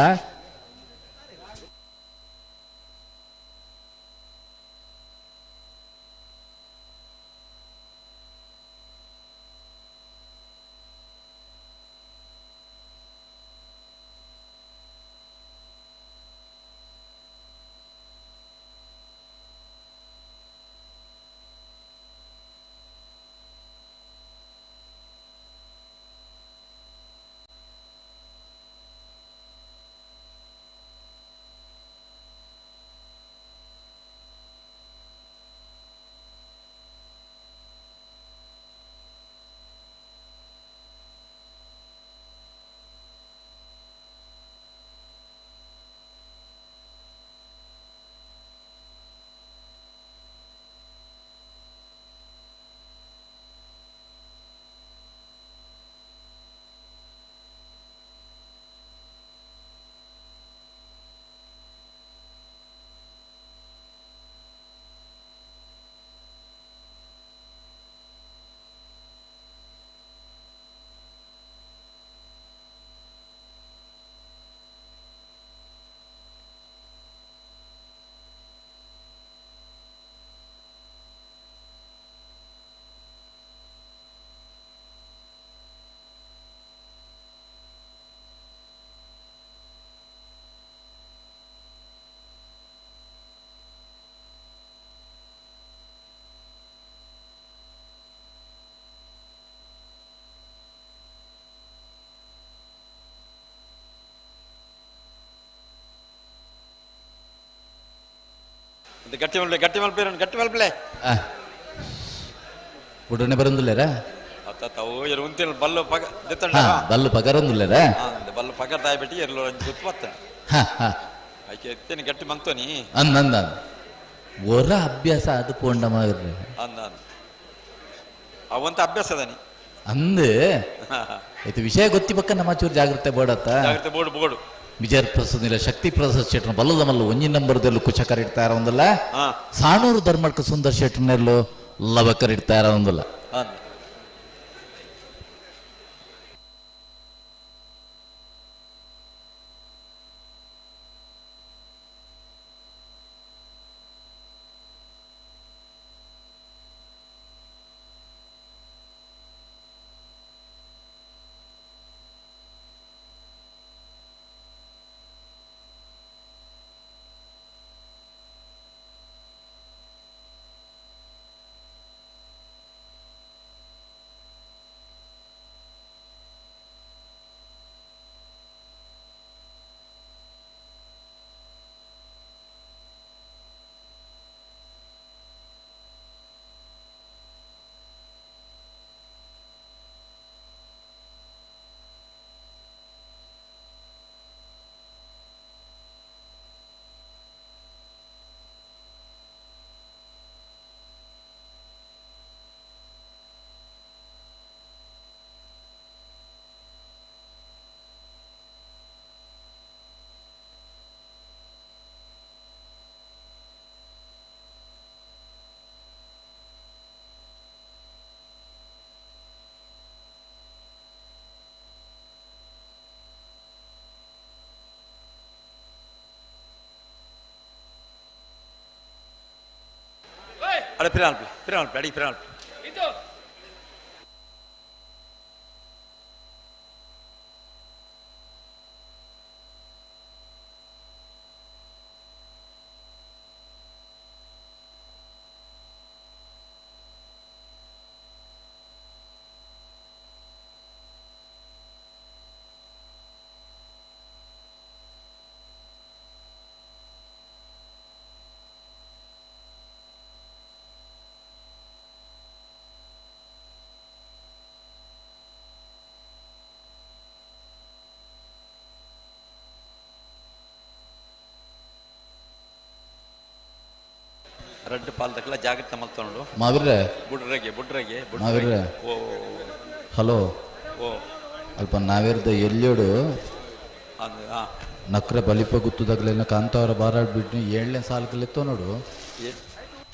ಗಟ್ಟಿ ಮಲ್ಪಲೆ ಗಟ್ಟಿ ಮಲ್ಪೆ ಗಟ್ಟಿ ಮಲ್ಪಲೆ ಉಡನೆ ಬರಂದಿಲ್ಲರ ಅತ್ತ ತಾವು ಎರು ಉಂತಿನ ಬಲ್ಲು ಪಗ ದೆತ್ತಂಡ ಹಾ ಬಲ್ಲು ಪಗರೊಂದುಲ್ಲರ ಬಲ್ಲು ಪಗರ್ ತಾಯಿ ಬಿಟ್ಟು ಎರ್ಲು ಗುತ್ತು ಬತ್ತ ಹಾ ಹಾ ಐಕೆ ಎತ್ತೇನೆ ಗಟ್ಟಿ ಮಂತೋನಿ ಅಂದ ಅಂದ ಒರ ಅಭ್ಯಾಸ ಅದು ಪೋಂಡ ಮಾರ್ರೆ ಅಂದ ಅಂದ ಅವಂತ ಅಭ್ಯಾಸ ಅದನಿ ಅಂದು ಆಯ್ತು ವಿಷಯ ಗೊತ್ತಿ ಪಕ್ಕ ನಮ್ಮ ಚೂರು ಜಾಗ್ರತೆ ಬೋಡತ್ತ ಜಾಗ್ರತೆ ಬೋರ್ಡು ಬೋರ್ಡು ವಿಜಯ ಪ್ರಸಾದ್ ಇಲ್ಲ ಶಕ್ತಿ ಪ್ರಸಾದ್ ಶೆಟ್ಟರ್ ಬಲ್ಲದ ಮಲ್ಲ ಒಂಜಿ ನಂಬರ್ದಲ್ಲೂ ಕುಚಕರ್ ಇಡ್ತಾರ ಒಂದಲ್ಲ. ಹಾ. ಸಾಣೂರು ಧರ್ಮಡ್ಕ ಸುಂದರ್ ಶೆಟ್ಟರ್ನೆಲ್ಲೂ ಲವಕರ್ ಇಡ್ತಾರ ಒಂದಲ್ಲ. ಅಂದ ಅರೆ ಪಿರಾಲ್ಪಿ ಪಿರಾಲ್ಪಿ ಅಡಿ ಪಿರಾಲ್ಪಿ ರಡ್ಡ್ ಪಾಲ್ದಕ್ಲ ಜಾಗ್ರತೆ ಮಲ್ತೊಂಡು ಮಾವಿರ್ರೆ ಬುಡ್ರಗೆ ಬುಡ್ರಗೆ ಮಾವಿರ್ರೆ. ಓ ಹಲೋ ಓ ಅಲ್ಪ ನಾವಿರ್ದ ಎಲ್ಲಿಯೋಡು ಅದು ಹಾ ನಕ್ರೆ ಬಲಿಪ ಗುತ್ತದಾಗಲೆಲ್ಲ ಕಾಂತಾವರ ಬಾರಾಡ್ ಬಿಟ್ಟು ಏಳನೇ ಸಾಲ್ಕಲ್ಲಿತ್ತೋ ನೋಡು.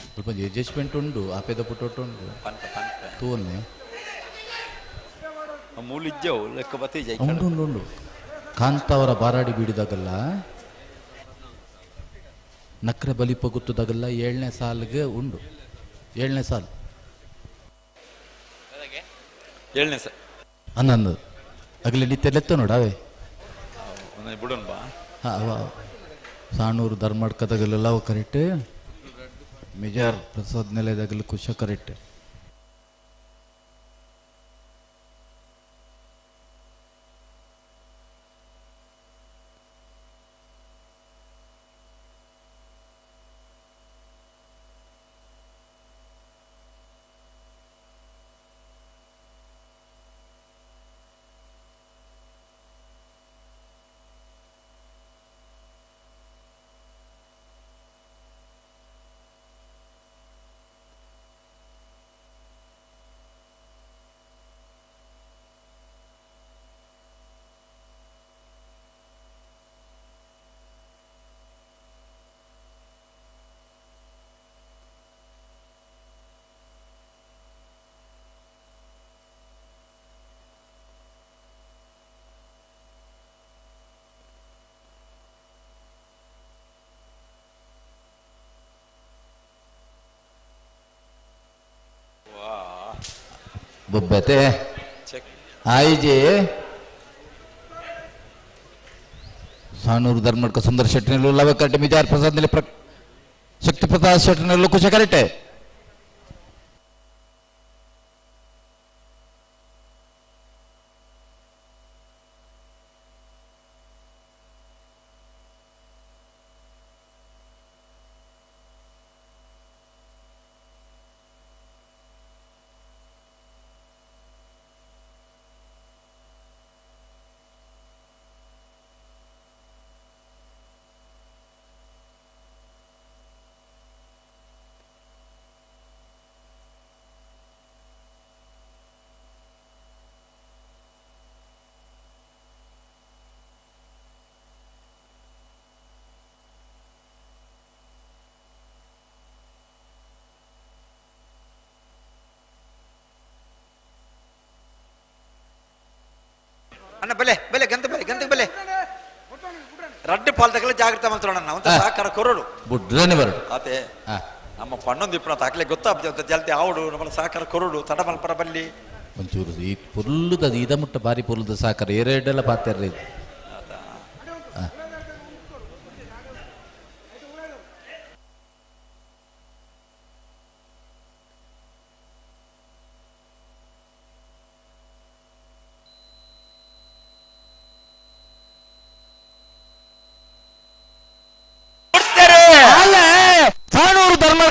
ಸ್ವಲ್ಪ ಅಡ್ಜಸ್ಟ್ಮೆಂಟ್ ಉಂಡು ಆಪೇದ ಪುಟ್ಟೊಟ್ಟು ಉಂಡು. ಪನ್ಪ ಪನ್ಪ ತೂವನ್ನೆ ಮೂಲಿಜ್ಜವು ಲೆಕ್ಕ ಬತ್ತಿ ಜೈ ಉಂಡು ಉಂಡು ಉಂಡು ಕಾಂತಾವರ ಬಾರಾಡಿ ಬೀಡಿದಾಗಲ್ಲ ನಕ್ರೆ ಬಲಿಪ ಗುತ್ತದಾಗಲ್ಲ ಏಳನೇ ಸಾಲ್ಗೆ ಉಂಡು ಏಳನೇ ಸಾಲು ಏಳನೇ ಸರ್ ಅನ್ನಂದು ಅಗಲಿ ನಿತ್ಯ ನೋಡು ಅವೇ. ಒಂದೊಂದು ಬುಡನ್ ಬಾ. ಹಾ ಅವ ಸಾಣೂರು ಧರ್ಮಡ್ಕದಾಗಲೆಲ್ಲ ಅವು ಕರೆಕ್ಟ್ ಮಿಜಾರ್ ಪ್ರಸಾದ್ ನೆಲೆದಾಗಲಿ ಕುಶ ಕರೆಕ್ಟ್. ಬೊಬ್ಬತೆ ಚೆಕ್ ಆಯಿಜಿ ಸಾಣೂರು ಧರ್ಮಡ್ಕ ಸುಂದರ ಶೆಟ್ಟಿನಲ್ಲೂ ಲವ ಕರೆಕ್ಟ್ ಮಿಜಾರ್ ಪ್ರಸಾದ್ ನೆಲೆ ಪ್ರ ಶಕ್ತಿ ಪ್ರಸಾದ್ ಶೆಟ್ಟಿನಲ್ಲೂ ಕುಶ ಕರೆಕ್ಟ್. ಅಣ್ಣ ಬೆಲೆ ಬೆಲೆ ಗಂತ ಬೆಲೆ ಗಂತ ಬೆಲೆ ರಡ್ಡು ಪಾಲ್ದಕ್ಲ ಜಾಗ್ರತೆ ಮಲ್ತೋಣ ಅಂತ ಸಹಕಾರ ಕೊರಡು ಬುಡ್ರನೆ ಬರಡು. ಆತೆ ಹಾ. ನಮ್ಮ ಪಣ್ಣೊಂದು ಇಪ್ಪನ ತಾಕ್ಲೆ ಗೊತ್ತಾಗ್ತದೆ ಅಂತ ಜಲ್ದಿ ಆವಡು ನಮ್ಮ ಸಹಕಾರ ಕೊರಡು ತಡ ಮಲ್ಪರ ಬಲ್ಲಿ. ಒಂಚೂರು ಈ ಪುಲ್ಲುದ ಇದ ಮುಟ್ಟ ಬಾರಿ ಪುಲ್ಲುದ ಸಾಕರ ಎರಡೆಲ್ಲ ಪಾತೆರ್ರಿ. ಸಾಣೂರು ಧರ್ಮದ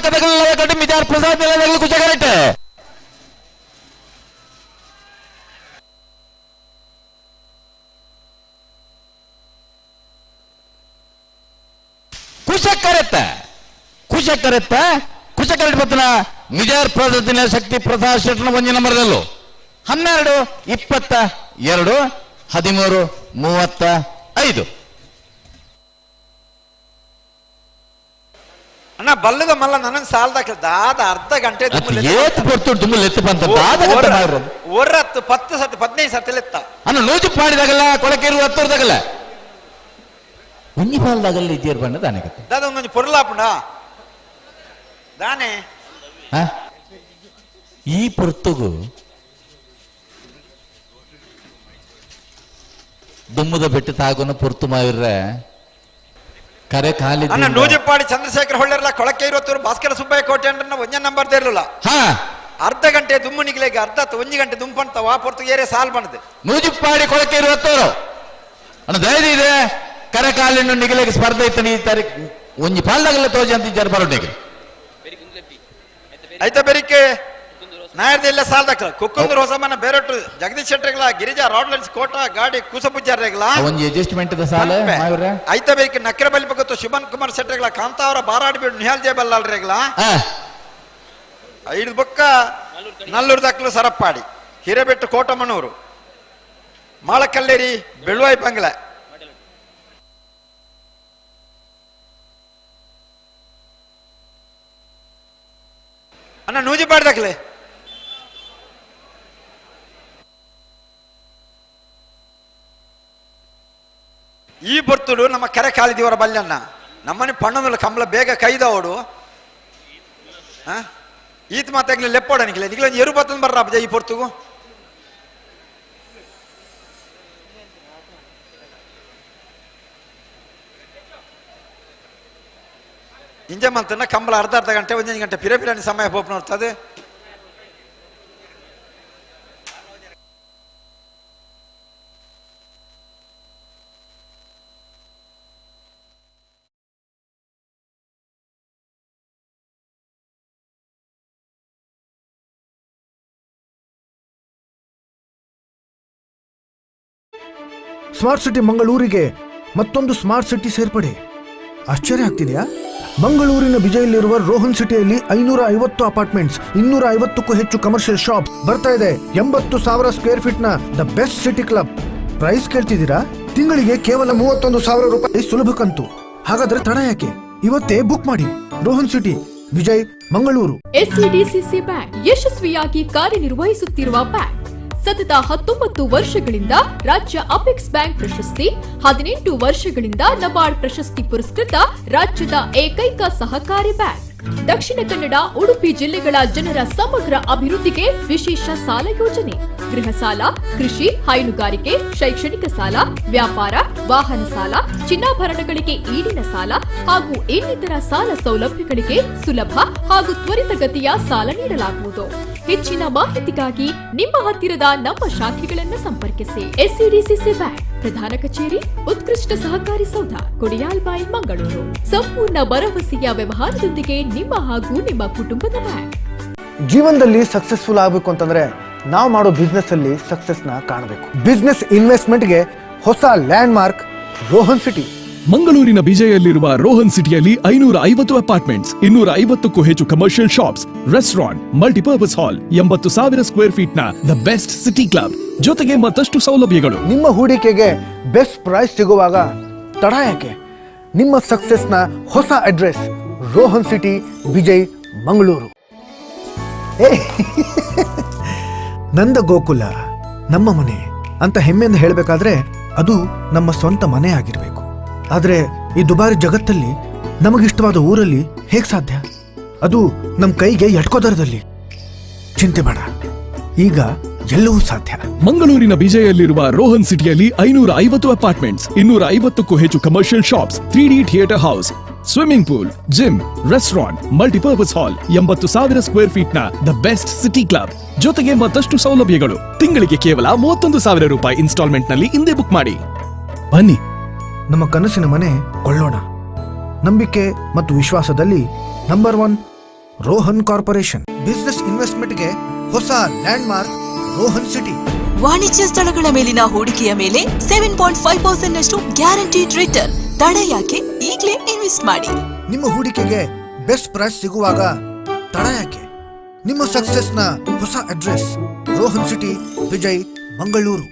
ಕಡೆ ಮಿಜಾರ್ ಪ್ರಸಾದ್ ನೆಲದಾಗಲಿ ಕುಚ ಕರೆಕ್ಟ್. ಕುಶ ಕರೆತ್ತ ಕುಶ ಕರೆತ್ತ ಕುಶ ಕರೆಕ್ಟ್ ಬತ್ತನ ಮಿಜಾರ್ ಪ್ರಸಾದಿನ ಶಕ್ತಿ ಪ್ರಸಾದ್ ಶೆಟ್ಟನ ಒಂಜಿ ನಂಬರ್ದಲ್ಲೂ 12 22 13 35. ಅಣ್ಣ ಬಲ್ಲದ ಮಲ್ಲ ನನಗೆ ಸಾಲದಾಕ ದಾದ ಅರ್ಧ ಗಂಟೆ ಏತ್ ಪೊರ್ತು ದುಮ್ಮಲ್ ಎತ್ತು ಬಂತ ದಾದ ಗಂಟೆ ಮಾಡ್ರು. ಒರತ್ತು 10 ಸತಿ 15 ಸತಿ ಎತ್ತ. ಅನ್ನ ನೂಜು ಪಾಡಿದಾಗಲ್ಲ ಕೊಳಕೇರು ಹತ್ತರದಾಗಲ್ಲ ಒಂಜಿ ಪಾಲ್ದಾಗಲ್ಲ ಇದ್ದೀರ್ ಬಣ್ಣ ದಾನೆಗತ್ತೆ. ದಾದ ಒಂದೊಂದು ಪೊರ್ಲಾಪುಣ ದಾನೆ. ಆ? ಈ ಪೊರ್ತುಗು ದುಮ್ಮದ ಬೆಟ್ಟ ತಾಗುನ ಪೊರ್ತು ಮಾವಿರ್ರೆ ಕರೆ ಖಾಲಿ ಅಣ್ಣ ನೂಜಿಪ್ಪಾಡಿ ಚಂದ್ರಶೇಖರ್ ಹೊಳ್ಳೆರ್ಲ ಕೊಳಕೆ ಇರುವತ್ತೂರು ಭಾಸ್ಕರ ಸುಬ್ಬಯ್ಯ ಕೋಟೆ ಅಂದ್ರೆ ಒಂಜ ನಂಬರ್ ಇರಲಿಲ್ಲ. ಹಾ ಅರ್ಧ ಗಂಟೆ ದುಮ್ಮು ನಿಗ್ಲೇಗೆ ಅರ್ಧ ಒಂಜಿ ಗಂಟೆ ದುಂಪಂತ ವಾ ಪೊರ್ತು ಏರೆ ಸಾಲ್ ಬಂದದೆ. ನೂಜಿಪ್ಪಾಡಿ ಕೊಳಕೆ ಇರುವತ್ತೂರು ಅಣ್ಣ ಧೈರ್ಯ ಇದೆ ಕರೆ ಕಾಲಿನ ನಿಗಲಿಗೆ ಸ್ಪರ್ಧೆ ಇತ್ತು ಈ ತಾರೀಕು ಒಂಜಿ ಪಾಲ್ದಾಗಲ್ಲ ತೋಜಿ ಅಂತ ಇದ್ದಾರೆ ಬರೋಣಿಗೆ. ಐತ ಬೆರಿಕೆ ನಾಯರ್ದ ಸಾಲದಕ್ಲ ಕುಕ್ಕಂದೂರು ಹೊಸಮನ ಬೇರೊಟ್ಟು ಜಗದೀಶ್ ಶೆಟ್ಟರ್ಗಳ ಗಿರಿಜಾ ರಾಡ್ಲನ್ಸ್ ಕೋಟ ಗಾಡಿ ಕೂಸಪೂಜಾರ್ರೆಗಳ ಒಂಜಿ ಅಡ್ಜಸ್ಟ್ಮೆಂಟ್ ದ ಸಾಲ ಮಾವ್ರೆ ಐತ ಬೇಕು ನಕ್ರೆ ಬಲಿ ಪಕ್ಕತ್ತು ಶುಭನ್ ಕುಮಾರ್ ಶೆಟ್ಟರ್ಗಳ ಕಾಂತಾವರ ಬಾರಾಡಿ ಬೀಡು ನಿಹಾಲ್ ಜಯಬಲ್ಲಾಳ್ರೆಗಳ ಆ, ಐದು ಬೊಕ್ಕ ನಲ್ಲೂರು ದಕ್ಲು ಸರಪ್ಪಾಡಿ ಹಿರೇಬೆಟ್ಟು ಕೋಟಮನೂರು ಮಾಳಕಲ್ಲೇರಿ ಬೆಳುವಾಯಿ ಬಂಗ್ಲೆ. ಅಣ್ಣ ನೂಜಿಪಾಡಿ ದಕ್ಲೆ. ಈ ಬರ್ತುಡು ನಮ್ಮ ಕೆರೆ ಕಾಲಿದೀವರ ಬಲ್ಯಣ್ಣ ನಮ್ಮನೆ ಪಣ್ಣಂದುಲ ಕಂಬಳ ಬೇಗ ಕೈದವಡು. ಈತ ಮಾತಾಗ್ಲಿ ಲೆಪ್ಪೋಡ ನಿಖಿಲ ನಿಖಿಲ ಎರು ಬತ್ತನ್ ಬರ್ರ ಅಬ್ಬ ಈ ಪೊರ್ತುಗು. ಇಂಜೆ ಮಂತನ ಕಂಬಳ ಅರ್ಧ ಅರ್ಧ ಗಂಟೆ ಒಂದೊಂದು ಗಂಟೆ ಪಿರೆ ಪಿರಾನಿ ಸಮಯ ಪೋಪ್ ನೋಡ್ತದೆ. ಸ್ಮಾರ್ಟ್ ಸಿಟಿ ಮಂಗಳೂರಿಗೆ ಮತ್ತೊಂದು ಸ್ಮಾರ್ಟ್ ಸಿಟಿ ಸೇರ್ಪಡೆ. ಆಶ್ಚರ್ಯ ಆಗ್ತಿದೆಯಾ? ಮಂಗಳೂರಿನ ಬಿಜೈಯಲ್ಲಿರುವ ರೋಹನ್ ಸಿಟಿಯಲ್ಲಿ 550 ಅಪಾರ್ಟ್ಮೆಂಟ್ಸ್, 250ಕ್ಕೂ ಹೆಚ್ಚು ಕಮರ್ಷಿಯಲ್ ಶಾಪ್ ಬರ್ತಾ ಇದೆ. 80,000 ಸ್ಕ್ವೇರ್ ಫೀಟ್ ನ the best city club. Price ಕೇಳ್ತಿದ್ದೀರಾ? ತಿಂಗಳಿಗೆ ಕೇವಲ 31,000 ರೂಪಾಯಿ ಸುಲಭ ಕಂತು. ಹಾಗಾದ್ರೆ ತಡ ಯಾಕೆ? ಇವತ್ತೇ ಬುಕ್ ಮಾಡಿ. Rohan city, Vijay, Mangaluru. SCDCC bank ಯಶಸ್ವಿಯಾಗಿ ಕಾರ್ಯನಿರ್ವಹಿಸುತ್ತಿರುವ ಬ್ಯಾಂಕ್ ಸತತ 19 ವರ್ಷಗಳಿಂದ ರಾಜ್ಯ ಅಪೆಕ್ಸ್ ಬ್ಯಾಂಕ್ ಪ್ರಶಸ್ತಿ, 18 ವರ್ಷಗಳಿಂದ ನಬಾರ್ಡ್ ಪ್ರಶಸ್ತಿ ಪುರಸ್ಕೃತ ರಾಜ್ಯದ ಏಕೈಕ ಸಹಕಾರಿ ಬ್ಯಾಂಕ್. ದಕ್ಷಿಣ ಕನ್ನಡ, ಉಡುಪಿ ಜಿಲ್ಲೆಗಳ ಜನರ ಸಮಗ್ರ ಅಭಿವೃದ್ಧಿಗೆ ವಿಶೇಷ ಸಾಲ ಯೋಜನೆ, ಗೃಹ ಸಾಲ, ಕೃಷಿ, ಹೈನುಗಾರಿಕೆ, ಶೈಕ್ಷಣಿಕ ಸಾಲ, ವ್ಯಾಪಾರ, ವಾಹನ ಸಾಲ, ಚಿನ್ನಾಭರಣಗಳಿಗೆ ಈಡಿನ ಸಾಲ ಹಾಗೂ ಇನ್ನಿತರ ಸಾಲ ಸೌಲಭ್ಯಗಳಿಗೆ ಸುಲಭ ಹಾಗೂ ತ್ವರಿತಗತಿಯ ಸಾಲ ನೀಡಲಾಗುವುದು. ಹೆಚ್ಚಿನ ಮಾಹಿತಿಗಾಗಿ ನಿಮ್ಮ ಹತ್ತಿರದ ನಮ್ಮ ಶಾಖೆಗಳನ್ನು ಸಂಪರ್ಕಿಸಿ. ಎಸ್ಸಿಡಿಸಿಸಿ ಬ್ಯಾಂಕ್, ಪ್ರಧಾನ ಕಚೇರಿ, ಉತ್ಕೃಷ್ಟ ಸಹಕಾರಿ ಸೌಧ, ಕೊಡಿಯಾಲ್ಬೈಲ್, ಮಂಗಳೂರು. ಸಂಪೂರ್ಣ ಭರವಸೆಯ ವ್ಯವಹಾರದೊಂದಿಗೆ ನಿಮ್ಮ ಹಾಗೂ ನಿಮ್ಮ ಕುಟುಂಬದ ಬ್ಯಾಂಕ್. ಜೀವನದಲ್ಲಿ ಸಕ್ಸಸ್ಫುಲ್ ಆಗಬೇಕು ಅಂತಂದ್ರೆ ನಾವು ಮಾಡೋ ಬಿಸ್ನೆಸ್ ಅಲ್ಲಿ ಸಕ್ಸಸ್ನ ಕಾಣಬೇಕು. ಬಿಸ್ನೆಸ್ ಇನ್ವೆಸ್ಟ್ಮೆಂಟ್ಗೆ ಹೊಸ land mark Rohan city. ಮಂಗಳೂರಿನ ಬಿಜೈಯಲ್ಲಿರುವ ರೋಹನ್ ಸಿಟಿಯಲ್ಲಿ 550 ಅಪಾರ್ಟ್ಮೆಂಟ್ಸ್, 250ಕ್ಕೂ ಹೆಚ್ಚು commercial shops, restaurant, multipurpose hall, 80,000 square feet ನ the best city club ಜೊತೆಗೆ ಮತ್ತಷ್ಟು ಸೌಲಭ್ಯಗಳು. ನಿಮ್ಮ ಹೂಡಿಕೆಗೆ ಬೆಸ್ಟ್ ಪ್ರೈಸ್ ಸಿಗುವಾಗ ತಡ ಯಾಕೆ? ನಿಮ್ಮ ಸಕ್ಸಸ್ನ ಹೊಸ ಅಡ್ರೆಸ್ ರೋಹನ್ ಸಿಟಿ, ವಿಜಯ್, ಮಂಗಳೂರು. ಏ, ನಂದ ಗೋಕುಲ ನಮ್ಮ ಮನೆ ಅಂತ ಹೆಮ್ಮೆಯಿಂದ ಹೇಳಬೇಕಾದ್ರೆ ಅದು ನಮ್ಮ ಸ್ವಂತ ಮನೆ ಆಗಿರಬೇಕು. ಆದರೆ ಈ ದುಬಾರಿ ಜಗತ್ತಲ್ಲಿ ನಮಗಿಷ್ಟವಾದ ಊರಲ್ಲಿ ಹೇಗೆ ಸಾಧ್ಯ? ಅದು ನಮ್ಮ ಕೈಗೆ ಎಟ್ಕೋ ದರದಲ್ಲಿ. ಚಿಂತೆ ಬೇಡ, ಈಗ ಎಲ್ಲವೂ ಸಾಧ್ಯ. ಮಂಗಳೂರಿನ ಬಿಜೈಯಲ್ಲಿರುವ ರೋಹನ್ ಸಿಟಿಯಲ್ಲಿ 550 ಅಪಾರ್ಟ್ಮೆಂಟ್ಸ್, 250ಕ್ಕೂ ಹೆಚ್ಚು commercial shops, 3D theatre house, swimming pool, gym, restaurant, multipurpose hall, 80,000 square feet ನ the best city club ಜೊತೆಗೆ ಮತ್ತಷ್ಟು ಸೌಲಭ್ಯಗಳು. ತಿಂಗಳಿಗೆ ಕೇವಲ 31,000 ರೂಪಾಯಿ ಇನ್ಸ್ಟಾಲ್ಮೆಂಟ್ ನಲ್ಲಿ ಇಂದೇ ಬುಕ್ ಮಾಡಿ. ಬನ್ನಿ, ನಮ್ಮ ಕನಸಿನ ಮನೆ ಕೊಳ್ಳೋಣ. ನಂಬಿಕೆ ಮತ್ತು ವಿಶ್ವಾಸದಲ್ಲಿ number 1 Rohan corporation. Business ಇನ್ವೆಸ್ಟ್ಮೆಂಟ್ಗೆ ಹೊಸ land mark Rohan city. ವಾಣಿಜ್ಯ ಸ್ಥಳಗಳ ಮೇಲಿನ ಹೂಡಿಕೆಯ ಮೇಲೆ 7.5% ನಷ್ಟು ಗ್ಯಾರಂಟಿಡ್ ರಿಟರ್ನ್. ತಡ ಯಾಕೆ? ಈಗಲೇ ಇನ್ವೆಸ್ಟ್ ಮಾಡಿ. ನಿಮ್ಮ ಹೂಡಿಕೆಗೆ ಬೆಸ್ಟ್ ಪ್ರೈಸ್ ಸಿಗುವಾಗ ತಡ ಯಾಕೆ? ನಿಮ್ಮ ಸಕ್ಸಸ್ನ ಹೊಸ ಅಡ್ರೆಸ್ ರೋಹನ್ ಸಿಟಿ, ವಿಜಯ್, ಮಂಗಳೂರು.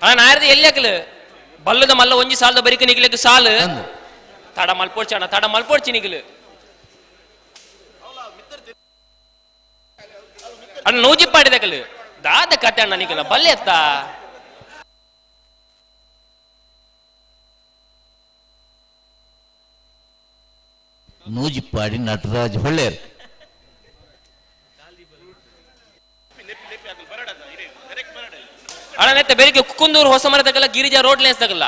ಅಣ್ಣ ನಾಯರ್ದ ಎಲ್ಲಿ ಬಲ್ಲದ ಮಲ್ಲ ಒಂಜಿ ಸಾಲದ ಬರಿಕ ನಿಗ್ಲಿಕ್ಕೆ ಸಾಲು ಅಂದು. ತಡ ಮಲ್ಪೊಡ್ಚಿ ಅಣ್ಣ, ತಡ ಮಲ್ಪೊಡ್ಚಿ ನಿಗ್ಲು. ಅಣ್ಣ ನೂಜಿಪ್ಪಾಡಿದಕಲು ದಾದ ಕತೆ ಅಣ್ಣ ನಿಗಲ ಬಲ್ಲೆತ್ತ. ನೂಜಿಪ್ಪಾಡಿ ನಟರಾಜ್ ಹೊಳ್ಳೇರ್. ಅಣ್ಣ ನೆತ್ತ ಬೆಳಿಗ್ಗೆ ಕುಕ್ಕುಂದೂರು ಹೊಸ ಮರದಗಲ್ಲ ಗಿರಿಜಾ ರೋಡ್ ಲೇನ್ಸ್ ತಗಲ್ಲ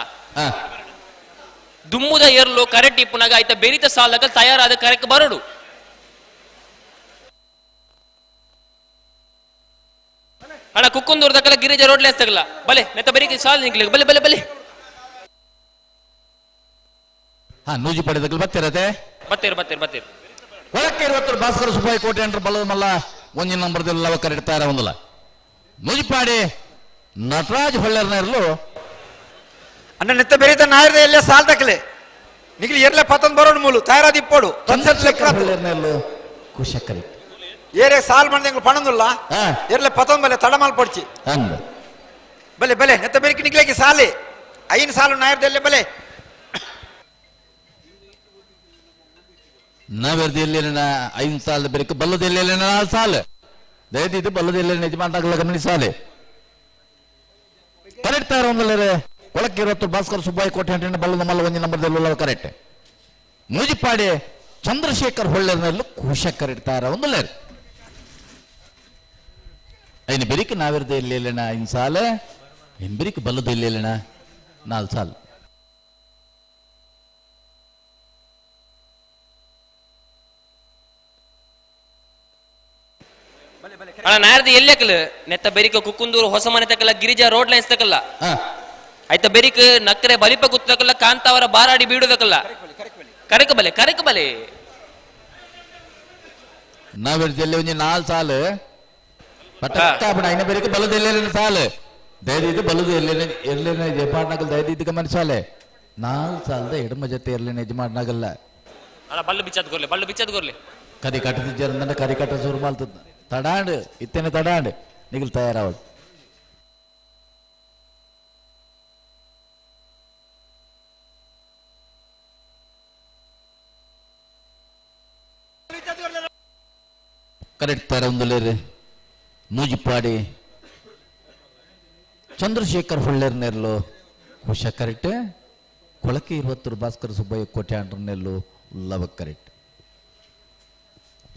ದುಮ್ಮುದ ಏರ್ಲು ಕರೆಕ್ಟ್ ಇಪ್ಪುನಾಗ ಆಯ್ತ ಬೆರಿತ ಸಾಲಗ ತಯಾರಾದ ಕರೆಕ್ ಬರಡು. ಅಣ್ಣ ಕುಕ್ಕುಂದೂರು ದಕ್ಕಲ ಗಿರಿಜ ರೋಡ್ ಲೈನ್ಸ್ ತಗಲ ಬಲೆ ನೆತ್ತ ಬರೀ ಸಾಲ್ ನಿಕ್ಲೆ ಬಲೆ ಬಲೆ ಬಲೆ. ಹಾ ನೂಜಿ ಪಡೆದಕ್ಕಲ್ ಬತ್ತಿರತೆ. ಬತ್ತೀರು ಬತ್ತೀರು ಬತ್ತೀರು. ಒಳಕ್ಕೆ ಇರುವತ್ತರ ಭಾಸ್ಕರ ಸುಬ್ಬಾಯಿ ಕೋಟೆ ಅಂಡ್ರ ಬಲ್ಲದ ಮಲ್ಲ ಒಂಜಿನ ನಂಬರ್ದಲ್ಲಿ ಲವಕರ್ ಇಡ್ತಾರೆ ಒಂದಲ್ಲ ನೂಜಿಪಾಡಿ ನಟರಾಜ್ ಹೊಳ್ಳೆರ್ನ ಇರಲು. ಅಣ್ಣ ನೆತ್ತ ಬೆರೀತ ನಾಯರ್ದ ಎಲ್ಲೇ ಸಾಲ್ ತಕಲೆ ನಿಗ್ಲಿ ಎರ್ಲೆ ಪತಂದ್ ಬರೋಣ ಮೂಲು ತಯಾರಾದ ಇಪ್ಪೋಡು. ಚಂದ್ರಶೇಖರ್ ಹೊಳ್ಳೆರ್ನ ಇರಲು ಕುಶಕರಿ. ಏರೇ ಸಾಲ್ ಮಂದಿ ಪಣಂದುಲ್ಲ. ಹಾ. ಎರ್ಲೆ ಪತಂದ್ ಬಲೆ ತಡಮಾಲ್ ಪಡ್ಚಿ. ಹಂಗ. ಬಲೆ ಬಲೆ ನೆತ್ತ ಬೆರಿಕೆ ನಿಗ್ಲೇಕಿ ಸಾಲೆ ಐನ್ ಸಾಲು ನಾಯರ್ದಲ್ಲೇ ಬಲೆ. ನಾವೆರ್ದು ಎಲ್ಲೇನ ಐದು ಸಾಲ ಬೆರಕು ಬಲ್ಲದ ಎಲ್ಲೇನ ನಾಲ್ಕು ಸಾಲ ದಯದಿದ್ದು ಬಲ್ಲದ ಎಲ್ಲೇನ ಯಜಮಾನ್ರಾಗಲ್ಲ ಗಮನಿಸಾಲೆ ಕರೆಕ್ಟ್ ತಾರ ಒಂದಲ್ಲರೆ ಕೊಳಕ್ಕೆ ಇರತ್ತು ಭಾಸ್ಕರ್ ಸುಬ್ಬಾಯಿ ಕೋಟೆ ಹಂಟಿನ ಬಲ್ಲದ ಮಲ್ಲ ಒಂದು ನಂಬರ್ದಲ್ಲಿ ಕರೆಕ್ಟ್ ಮುಜಿಪಾಡಿ ಚಂದ್ರಶೇಖರ್ ಹೊಳ್ಳೆರ್ನಲ್ಲೂ ಕುಶಕರ್ ಇಡ್ತಾರ ಒಂದಲ್ಲೇರು ಐನು ಬೆರಿಕೆ ನಾವಿರ್ದ ಎಲ್ಲೇನ ಐದು ಸಾಲ ಇನ್ ಬೆರಿಕೆ ಬಲ್ಲದ ಎಲ್ಲೇನ ನಾಲ್ಕು ಸಾಲ. ಅಣ್ಣ ನಾಯರ್ದ ಎಲ್ಲೆಕಲ್ ನೆತ್ತ ಬೆರಿಕ ಕುಕ್ಕುಂದೂರು ಹೊಸ ಮನೆ ತಕಲ್ಲ ಗಿರಿಜಾ ರೋಡ್ ಲೈನ್ಸ್ ತಕಲ್ಲ. ಹಾ. ಆಯ್ತ ಬೆರಿಕ್ ನಕ್ಕರೆ ಬಲಿಪ ಗುತ್ತಕಲ್ಲ ಕಾಂತಾವರ ಬಾರಾಡಿ ಬೀಡುದಕಲ್ಲ ಕರೆಕ ಬಲೆ ಕರೆಕ ಬಲೆ. ನಾವಿರ್ದ ಒಂಜಿ ನಾಲ್ ಸಾಲು ಪಟಕ್ಕ ಐನ ಬೆರಿಕೆ ಬಲ್ಲದ ಎಲ್ಲೇನ ಸಾಲು ದಯದಿದ್ದು ಬಲ್ಲದು ಎಲ್ಲೇನ ಎಲ್ಲೇನ ಯಜಮಾನಗಲ್ ದಯದಿದ್ದು ಗಮನಿಸಾಲೆ ನಾಲ್ ಸಾಲದ ಎಡಮ ಜೊತೆ ಎರ್ಲೇನ ಯಜಮಾನಗಲ್ಲ. ಅಣ್ಣ ಬಲ್ಲು ಬಿಚ್ಚದ್ ಗೊರ್ಲೆ ಬಲ್ಲು ಬಿಚ್ಚದ್ ಗೊರ್ಲೆ. ಕರಿ ಕಟ್ಟದಿಜ್ಜಾರಂದ್ರೆ ಕರಿ ಕಟ್ಟ ಶುರು ಮಾಡ್ತದ ತಡಾಂಡ್ ಇತ್ತೇನೆ ತಡಾಂಡ್ ನಿಗಲ್ ತಯಾರಾವದು. ಕರೆಕ್ಟ್ ತರ ಒಂದುಲೇರು ನೂಜಿಪಾಡಿ ಚಂದ್ರಶೇಖರ್ ಹೊಳ್ಳೇರ್ ನೆರ್ಲು ಕುಶ ಕರೆಕ್ಟ್ ಕೊಳಕೆ ಇರುವತ್ತರು ಭಾಸ್ಕರ ಸುಬ್ಬಯ್ಯ ಕೋಟೆ ಅಂಡ್ರ ನೆಲ್ಲು ಲವ ಕರೆಕ್ಟ್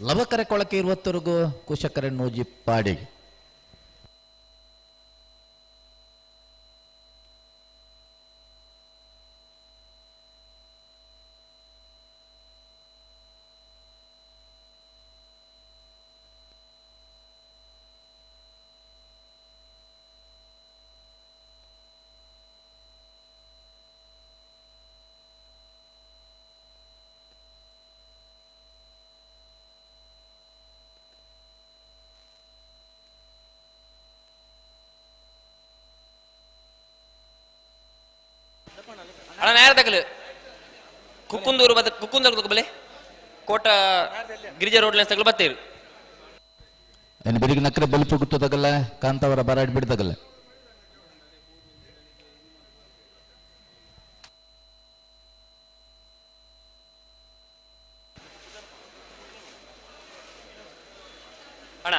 ಲವಕರೆ ಕೊಳಕೆ ಇರುವತ್ತರಿಗೂ ಕುಶಕರೆ ನೂಜಿಪಾಡಿ. ಅಣ್ಣ ನಾಯರ್ ತಕಲು ಕುಕ್ಕುಂದೂರು ಬತ್ತ ಕುಕ್ಕುಂದೂರು ಬಲೆ ಕೋಟ ಗಿರಿಜಾ ರೋಡ್ ಲೈನ್ಸ್ ತಕಲು ಬತ್ತೀರು. ಏನು ಬೆಳಿಗ್ಗೆ ನಕ್ಕರೆ ಬಲಿಪು ಗುತ್ತದಗಲ್ಲ ಕಾಂತಾವರ ಬರಾಡ್ ಬಿಡ್ದಗಲ್ಲ. ಅಣ್ಣ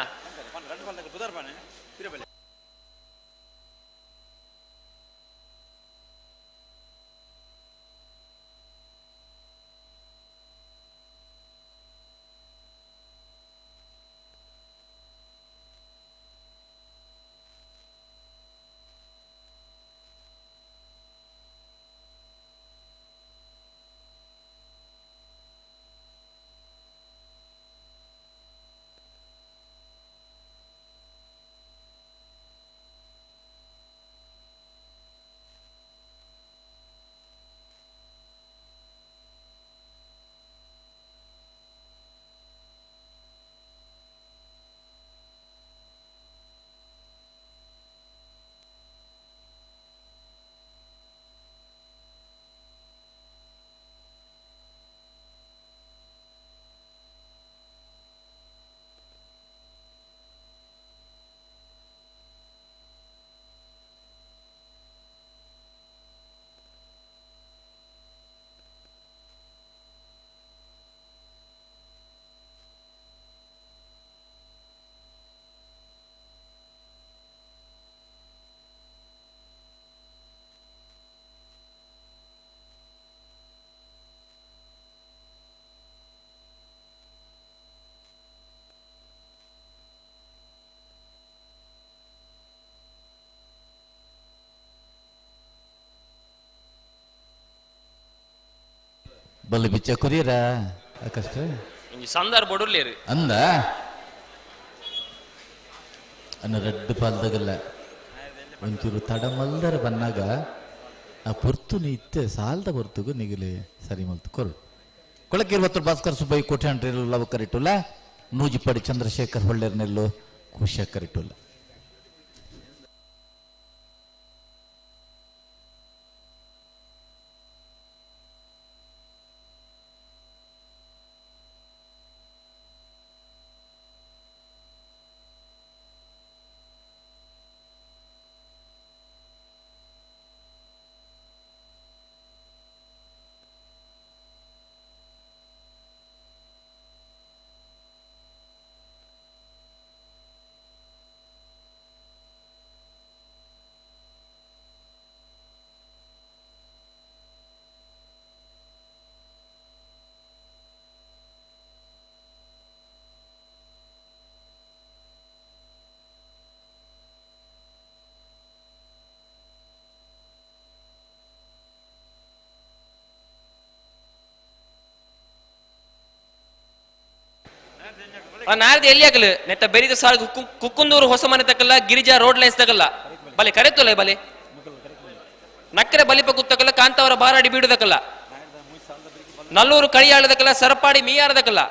ಬಲ್ಲು ಬಿಚ್ಚ ಕುರಿಯರ ಅಕಷ್ಟ ಒಂಜಿ ಸಂದಾರ್ ಬೊಡುರ್ಲೇರು ಅಂದ ಅನ್ನ ರಡ್ಡು ಪಾಲ್ದಗಲ್ಲ ಒಂಚೂರು ತಡ ಮಲ್ದರ ಬನ್ನಾಗ ಆ ಪೊರ್ತು ಇತ್ತೆ ಸಾಲದ ಪೊರ್ತುಗು ನಿಗಲಿ ಸರಿ ಮಲ್ತು ಕೊರು. ಕೊಳಕಿರುವತ್ತು ಭಾಸ್ಕರ್ ಸುಬ್ಬಯ್ಯ ಕೋಟ್ಯಾಂಡ್ರಿಲ್ಲು ಲವಕರಿಟ್ಟುಲ್ಲ ನೂಜಿಪಾಡಿ ಚಂದ್ರಶೇಖರ್ ಹೊಳ್ಳೆರ್ನೆಲ್ಲು ಕುಶಕರಿಟ್ಟುಲ್ಲ. ನಾರ್ದು ಎಲ್ಲಿ ಆಗಲು ನೆತ್ತ ಬೆರಿದ ಸಾಲ್ ಕುಕ್ಕುಂದೂರು ಹೊಸ ಮನೆ ತಕಲ್ಲ ಗಿರಿಜಾ ರೋಡ್ ಲೈನ್ಸ್ ತಕಲ್ಲ ಬಲೆ ಕರೆತೊಲೆ ಬಲೆ ನಕ್ಕರೆ ಬಲಿಪ ಕುತ್ತಕಲ್ಲ ಕಾಂತಾವರ ಬಾರಾಡಿ ಬೀಡುದಕ್ಕಲ್ಲ ನಲ್ಲೂರು ಕಳಿಯಾಳದಕ್ಕಲ್ಲ ಸರಪಾಡಿ ಮೀಯಾರದಕ್ಕಲ್ಲ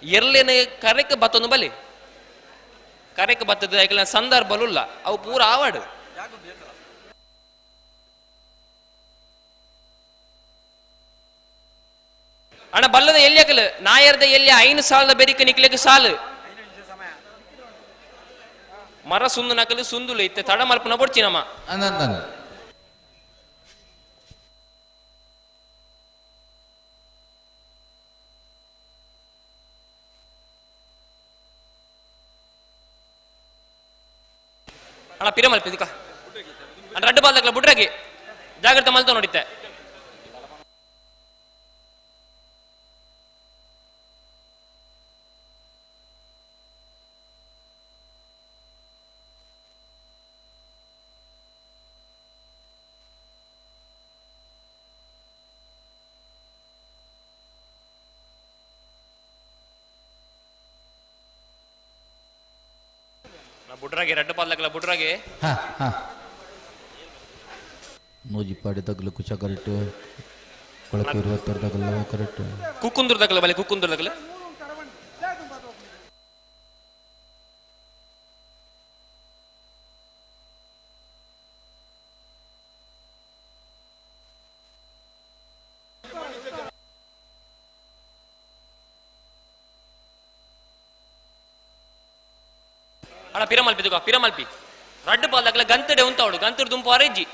ಎರ್ಲೇನ ಕರೆಕ್ ಬತ್ತೊಂದು ಬಲಿ ಕರೆಕ್ ಬತ್ತದ ಐಕಲ ಸಂದರ್ಭಲುಲ್ಲ ಅವು ಪೂರ ಆವಾಡು. ಅಣ್ಣ ಬಲ್ಲದ ಎಲ್ಲಿ ಹಾಕಲು ನಾಯರ್ದ ಎಲ್ಲಿ ಐನು ಸಾಲದ ಬೆರಿಕ ನಿಕ್ಲೆಕ್ ಸಾಲು ಮರ ಸುಂದು ನಕಲು ಸುಂದುಲು ಇತ್ತೆ ತಡ ಮಲ್ಪನ ಬೊಡ್ಚಿ ನಮ್ಮ. ಅಂದ ಅಣ್ಣ ಪಿರ ಮಲ್ಪ ಇದಕ್ಕ ಅಣ್ಣ ರಡ್ಡು ಬಾಲ್ದಕ್ಲ ಬುಡ್ರಾಗಿ ಜಾಗ್ರತೆ ಮಲ್ತ ನೋಡಿತ್ತೆ. ಬುಡ್ರಾಗಿ ರಡ್ಡು ಪಾಲ್ದಕ್ಲ ಬುಡ್ರಾಗಿ. ಹಾ ಹಾ ನೂಜಿಪಾಡಿ ತಗ್ಲು ಕುಚ ಕರೆಕ್ಟ್ ಕೊಳಕ್ಕೆ ಇರುವತ್ತರ ತಗಲು ಕರೆಕ್ಟ್. ಕುಕ್ಕುಂದೂರು ತಗಲ ಬಲೆ ಕುಕ್ಕುಂದೂರು ತಗಲ. ಅಣ್ಣ ಪಿರಮಲ್ಪಿ ತುಕ ಪಿರಮಲ್ಪಿ ರಡ್ಡು ಪಾಲ್ದಕ್ಲ ಗಂತಡೆ ಉಂತಾವಡು ಗಂತಡು ದುಂಪು ಅರೆಜ್ಜಿ.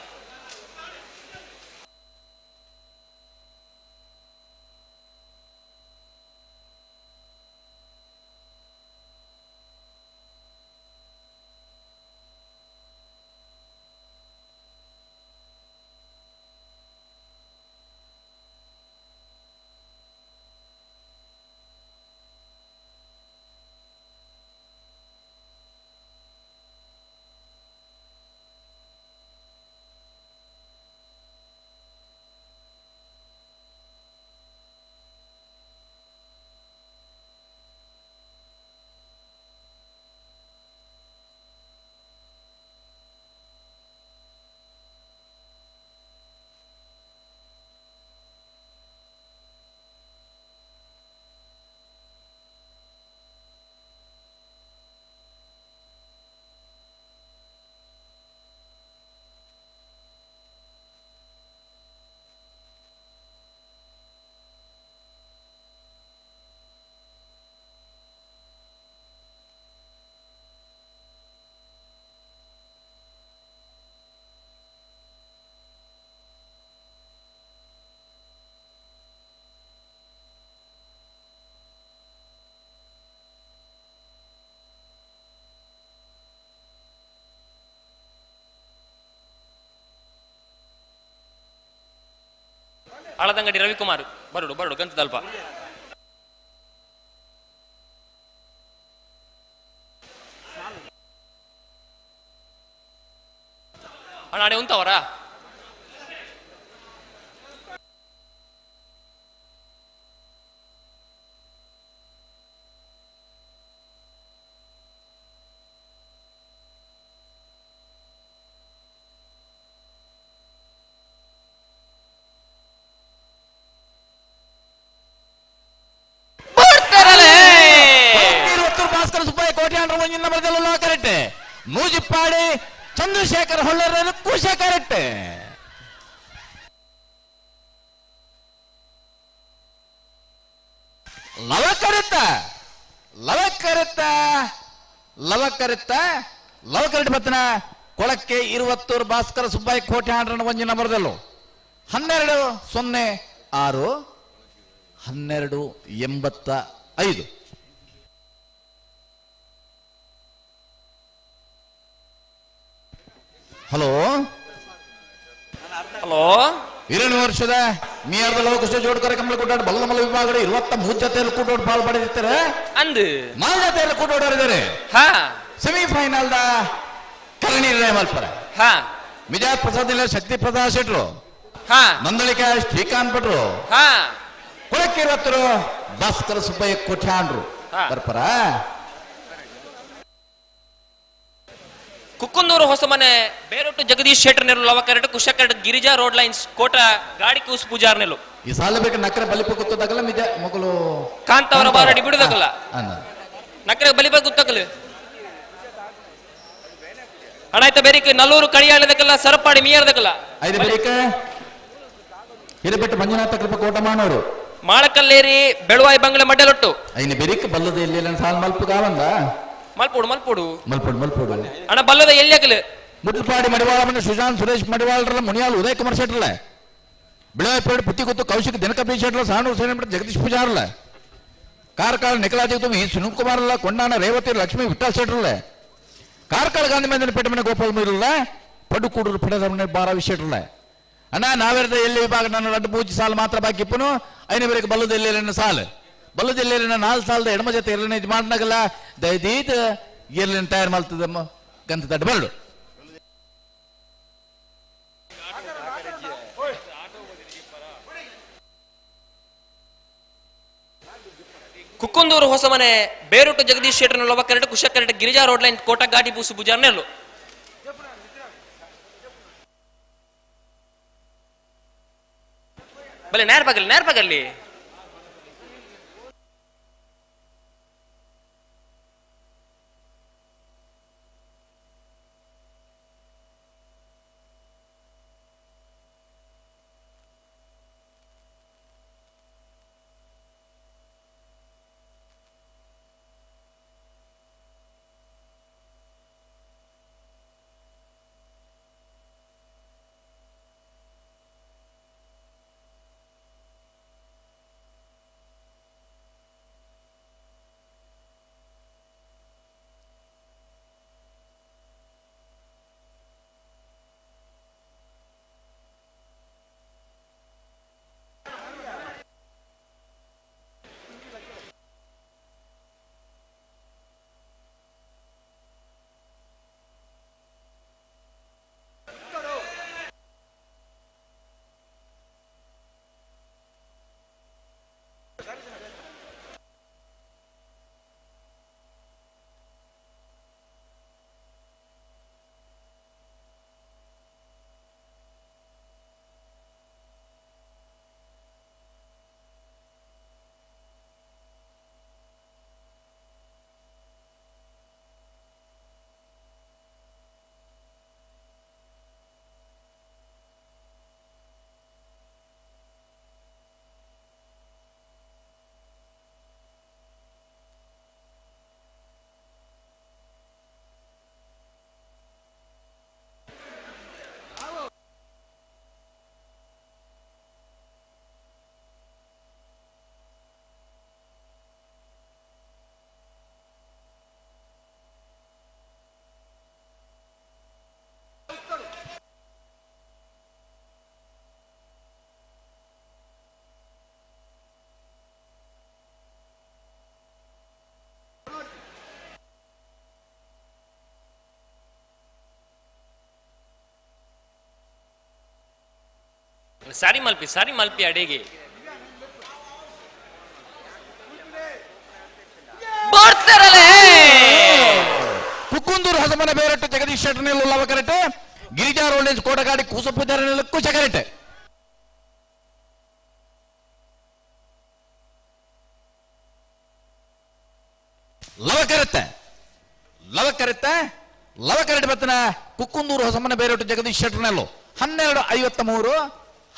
ಆಳದಂಗಡಿ ರವಿಕುಮಾರ್ ಬರಡು ಬರಡು ಗಂತದಲ್ಪ. ಅಣ್ಣ ಅಡೆ ಉಂತವರಾ? ಒಂಜಿನ ನಂಬರ್ದಲ್ಲ ಕರೆಕ್ಟ್. ನೂಜಿಪ್ಪಾಡಿ ಚಂದ್ರಶೇಖರ್ ಹೊಳ್ಳರ ಕುಶ ಕರೆಕ್ಟ್. ಲವಕರಿತ ಲವಕರಿತ ಲವಕರಿತ ಲವಕರಿಟ ಬತ್ತನ ಕೊಳಕ್ಕೆ ಇರುವತ್ತೂರು ಭಾಸ್ಕರ ಸುಬ್ಬಾಯಿ ಕೋಟೆ ಹಾಂಡ್ರನ ಒಂಜಿನ ನಂಬರ್ದಲ್ಲು 12:06 12:85. ಹಲೋ ಹಲೋ 2 ವರ್ಷದ ಮೀಯಾರ್ದ ಲವಕುಶ ಜೋಡ್ಕರ ಕಮಲ ಕೂಟಾಟ ಬಲ್ಲಮಲ್ಲ ವಿಭಾಗದ 23 ಜೊತೆಯಲ್ಲಿ ಕೂಟೋಡ್ ಪಾಲ್ ಪಡೆದಿರ್ತಾರೆ. ಅಂದು 4 ಜೊತೆಯಲ್ಲಿ ಕೂಟೋಡರಿದ್ದಾರೆ. ಹಾ ಸೆಮಿಫೈನಲ್ the ಕರಣಿ ನಿರ್ಣಯ ಮಲ್ಪರ. ಹಾ ವಿಜಯ ಪ್ರಸಾದ್ ಇಲ್ಲ ಶಕ್ತಿ ಪ್ರಸಾದ್ ಶೆಟ್ರು, ಹಾ ನಂದಳಿಕ ಶ್ರೀಕಾಂತ್ ಭಟ್ರು, ಹಾ ಕೊಳಕ್ಕೆ ಇರುವತ್ತರು ಭಾಸ್ಕರ ಸುಬ್ಬಯ್ಯ ಕೋಟ್ಯಾಂಡ್ರು ಬರ್ಪರ. ಕುಕ್ಕುಂದೂರು ಹೊಸಮನೆ ಬೇರೊಟ್ಟು ಜಗದೀಶ್ ಶೆಟ್ಟರ್ ನೆರಳು ಲವಕರಡು ಕುಶಕರಡು ಗಿರಿಜಾ ರೋಡ್ ಲೈನ್ಸ್ ಕೋಟ ಗಾಡಿ ಕೂಸು ಪೂಜಾರ್ ನೆಲು. ಈ ಸಾಲ ಬೇಕು ನಕ್ಕರೆ ಬಲಿಪ ಗೊತ್ತದಾಗಲ್ಲ ಮಿಜ ಮಗಳು ಕಾಂತಾವರ ಬಾರಡಿ ಬಿಡುದಾಗಲ್ಲ. ನಕ್ಕರೆ ಬಲಿಪ ಗೊತ್ತಾಗಲ್ಲ ಅಣಾಯ್ತ ಬೇರಿಕೆ ನಲ್ಲೂರು ಕಡಿಯಾಳದಕ್ಕಲ್ಲ ಸರಪಾಡಿ ಮೀಯರ್ದಕ್ಕಲ್ಲ. ಐದು ಬೇರಿಕೆ ಹಿರಬೆಟ್ಟು ಮಂಜುನಾಥ ಕೃಪ ಕೋಟಮಾನವರು ಮಾಳಕಲ್ಲೇರಿ ಬೆಳುವಾಯಿ ಬಂಗ್ಲೆ ಮಡ್ಡಲೊಟ್ಟು. ಐನ ಬೆರಿಕೆ ಬಲ್ಲದ ಎಲ್ಲಿ ಸಾಲ್ ಮಲ್ಪು ಗಾವಂದ ಮಲ್ಪೋಡು ಮಲ್ಪೋಡು ಮಲ್ಪೋಡು ಮಲ್ಪೋಡು ಅಣ್ಣ ಬಲ್ಲದ ಎಲ್ಲಿ ಆಗಲು ಮುಟ್ಲಪಾಡಿ ಮಡಿವಾಳ ಮನೆ ಸುಶಾಂತ್ ಸುರೇಶ್ ಮಡಿವಾಳರಲ್ಲ ಮುನಿಯಾಲ್ ಉದಯ್ ಕುಮಾರ್ ಶೆಟ್ಟರ್ಲ ಬಿಳಾಯಪೇಡು ಪುತ್ತಿಗುತ್ತು ಕೌಶಿಕ್ ದಿನಕ ಬಿ ಶೆಟ್ಟರ್ಲ ಸಾಣೂರು ಸೇನೆ ಜಗದೀಶ್ ಪೂಜಾರ್ಲ ಕಾರ್ಕಳ ನಿಖಲಾಜಿ ಸುನೀಲ್ ಕುಮಾರ್ ಅಲ್ಲ ಕೊಂಡಾಣ ರೇವತಿ ಲಕ್ಷ್ಮೀ ವಿಠಲ್ ಶೆಟ್ಟರ್ಲ ಕಾರ್ಕಳ ಗಾಂಧಿ ಮೈದಾನ ಪೇಟೆ ಮನೆ ಗೋಪಾಲ್ ಮೀರಲ್ಲ ಪಡುಕೂಡೂರು ಪಡೆದ ಮನೆ ಬಾರಾವಿ ಶೆಟ್ಟರ್ಲ ಅಣ್ಣ ನಾವೆರದ ಎಲ್ಲಿ ವಿಭಾಗ ನಾನು ರಡ್ಡು ಪೂಜೆ ಸಾಲು ಮಾತ್ರ ಬಾಕಿ ಇಪ್ಪನು ಐನ ಬೇರೆ ಬಲ್ಲದ ಎಲ್ಲಿ ಸಾಲು ಬಲ್ಲದ ಎಲ್ಲಿ 4 ಸಾಲದ ಎಡಮ ಜೊತೆ ಎರಡನೇ ಇದು ಮಾಡನಾಗಲ್ಲ ದಯದೀತ್ ಎಲ್ಲಿ ತಯಾರು ಮಾಡ್ತದಮ್ಮ ಗಂತ ದಡ್ಡ ಬರಡು. ಕುಕ್ಕುಂದೂರು ಹೊಸಮನೆ ಬೇರೊಟ್ಟು ಜಗದೀಶ್ ಶೆಟ್ಟರ್ ಲವಕರಡು ಕುಶಕರಡು ಗಿರಿಜಾ ರೋಡ್ ಲೈನ್ ಕೋಟ ಗಾಡಿ ಬೂಸು ಪೂಜಾರ್ ನೆಲ್ಲು. ಬಲೆ ನೇರ ಪಗಲಿ ನೇರ ಪಗಲಿ. ಸಾರಿ ಮಲ್ಪಿ ಸಾರಿ ಮಲ್ಪಿ ಅಡಿಗೆ ಬರ್ತಾರಲ್ಲೇ. ಕುಕ್ಕುಂದೂರು ಹೊಸಮನೆ ಬೇರಟ್ಟು ಜಗದೀಶ್ ಶೆಟ್ಟರ್ ಲವಕರಟೆ ಗಿರಿಜಾ ರೋಲ್ಡೇಜ್ ಕೋಟಗಾಡಿ ಕೂಸಪೂಜಾರ ಕುಶಕರಟೆ. ಲವಕರತ್ತೆ ಲವಕರೆತ್ತ ಲವಕರೆಟ್ ಬತ್ತನ ಕುಕ್ಕುಂದೂರು ಹೊಸಮನೆ ಬೇರೊಟ್ಟು ಜಗದೀಶ್ ಶೆಟ್ಟರ್ನಲ್ಲು 12:53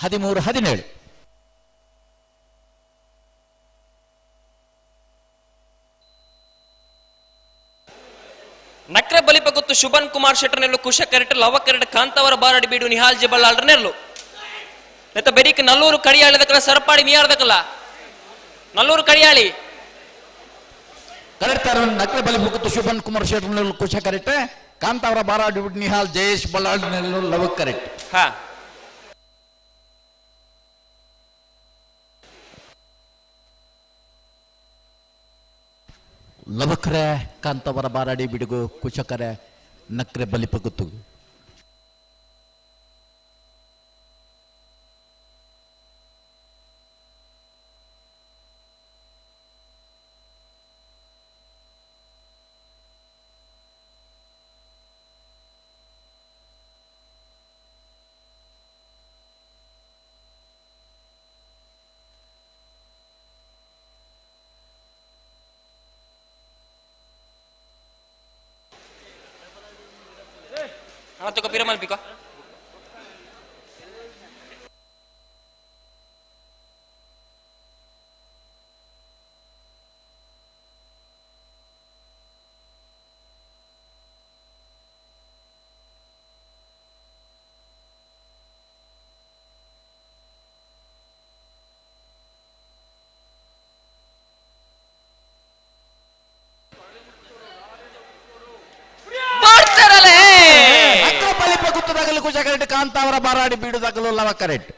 13:17. ನಕ್ರೆ ಬಲಿಪ ಗೊತ್ತು ಶುಭನ್ ಕುಮಾರ್ ಶೆಟ್ಟರ್ನೆಲ್ಲು ಕುಶ ಕರೆಟ್ ಲವ ಕರೆಟ್ ಕಾಂತವರ ಬಾರಡಿ ಬೀಡು ನಿಹಾಲ್ ಜಬಲ್ಲಾಲ್ರನೆಲ್ಲು ನೆತ್ತ ಬೆರಿಕ್ ನಲ್ಲೂರು ಕಡಿಯಾಳದಕ್ಕಲ್ಲ ಸರಪಾಡಿ ಮಿಯಾರ್ದಕ್ಕಲ್ಲ ನಲ್ಲೂರು ಕಡಿಯಾಳಿ ಕರೆಕ್ಟ್ ನಕ್ರೆ ಬಲಿಪ ಗೊತ್ತು ಶುಭನ್ ಕುಮಾರ್ ಶೆಟ್ಟರ್ನೆಲ್ಲು ಕುಶ ಕರೆಕ್ಟ್ ಕಾಂತಾವರ ಬಾರಾಡಿ ಬಿಡು ನಿಹಾಲ್ ಜಯೇಶ್ ಬಲ್ಲಾಳ್ನೆಲ್ಲು ಲವ ಕರೆಕ್ಟ್. ಹಾ ಲವಕರೆ ಕಾಂತವರ ಬಾರಾಡಿ ಬಿಡುಗು ಕುಶಕರೆ ನಕ್ರೆ ಬಲಿಪ ಗೊತ್ತು. ಅಣ್ಣ ತಗೋ ಪಿರಮಲ್ ಬಿಕೋ. ಗುತ್ತದಾಗಲು ಕುಶ ಕರೆಕ್ಟ್ ಕಾಂತಾವರ ಬಾರಾಡಿ ಬೀಡುದಾಗಲು ಲವ ಕರೆಕ್ಟ್.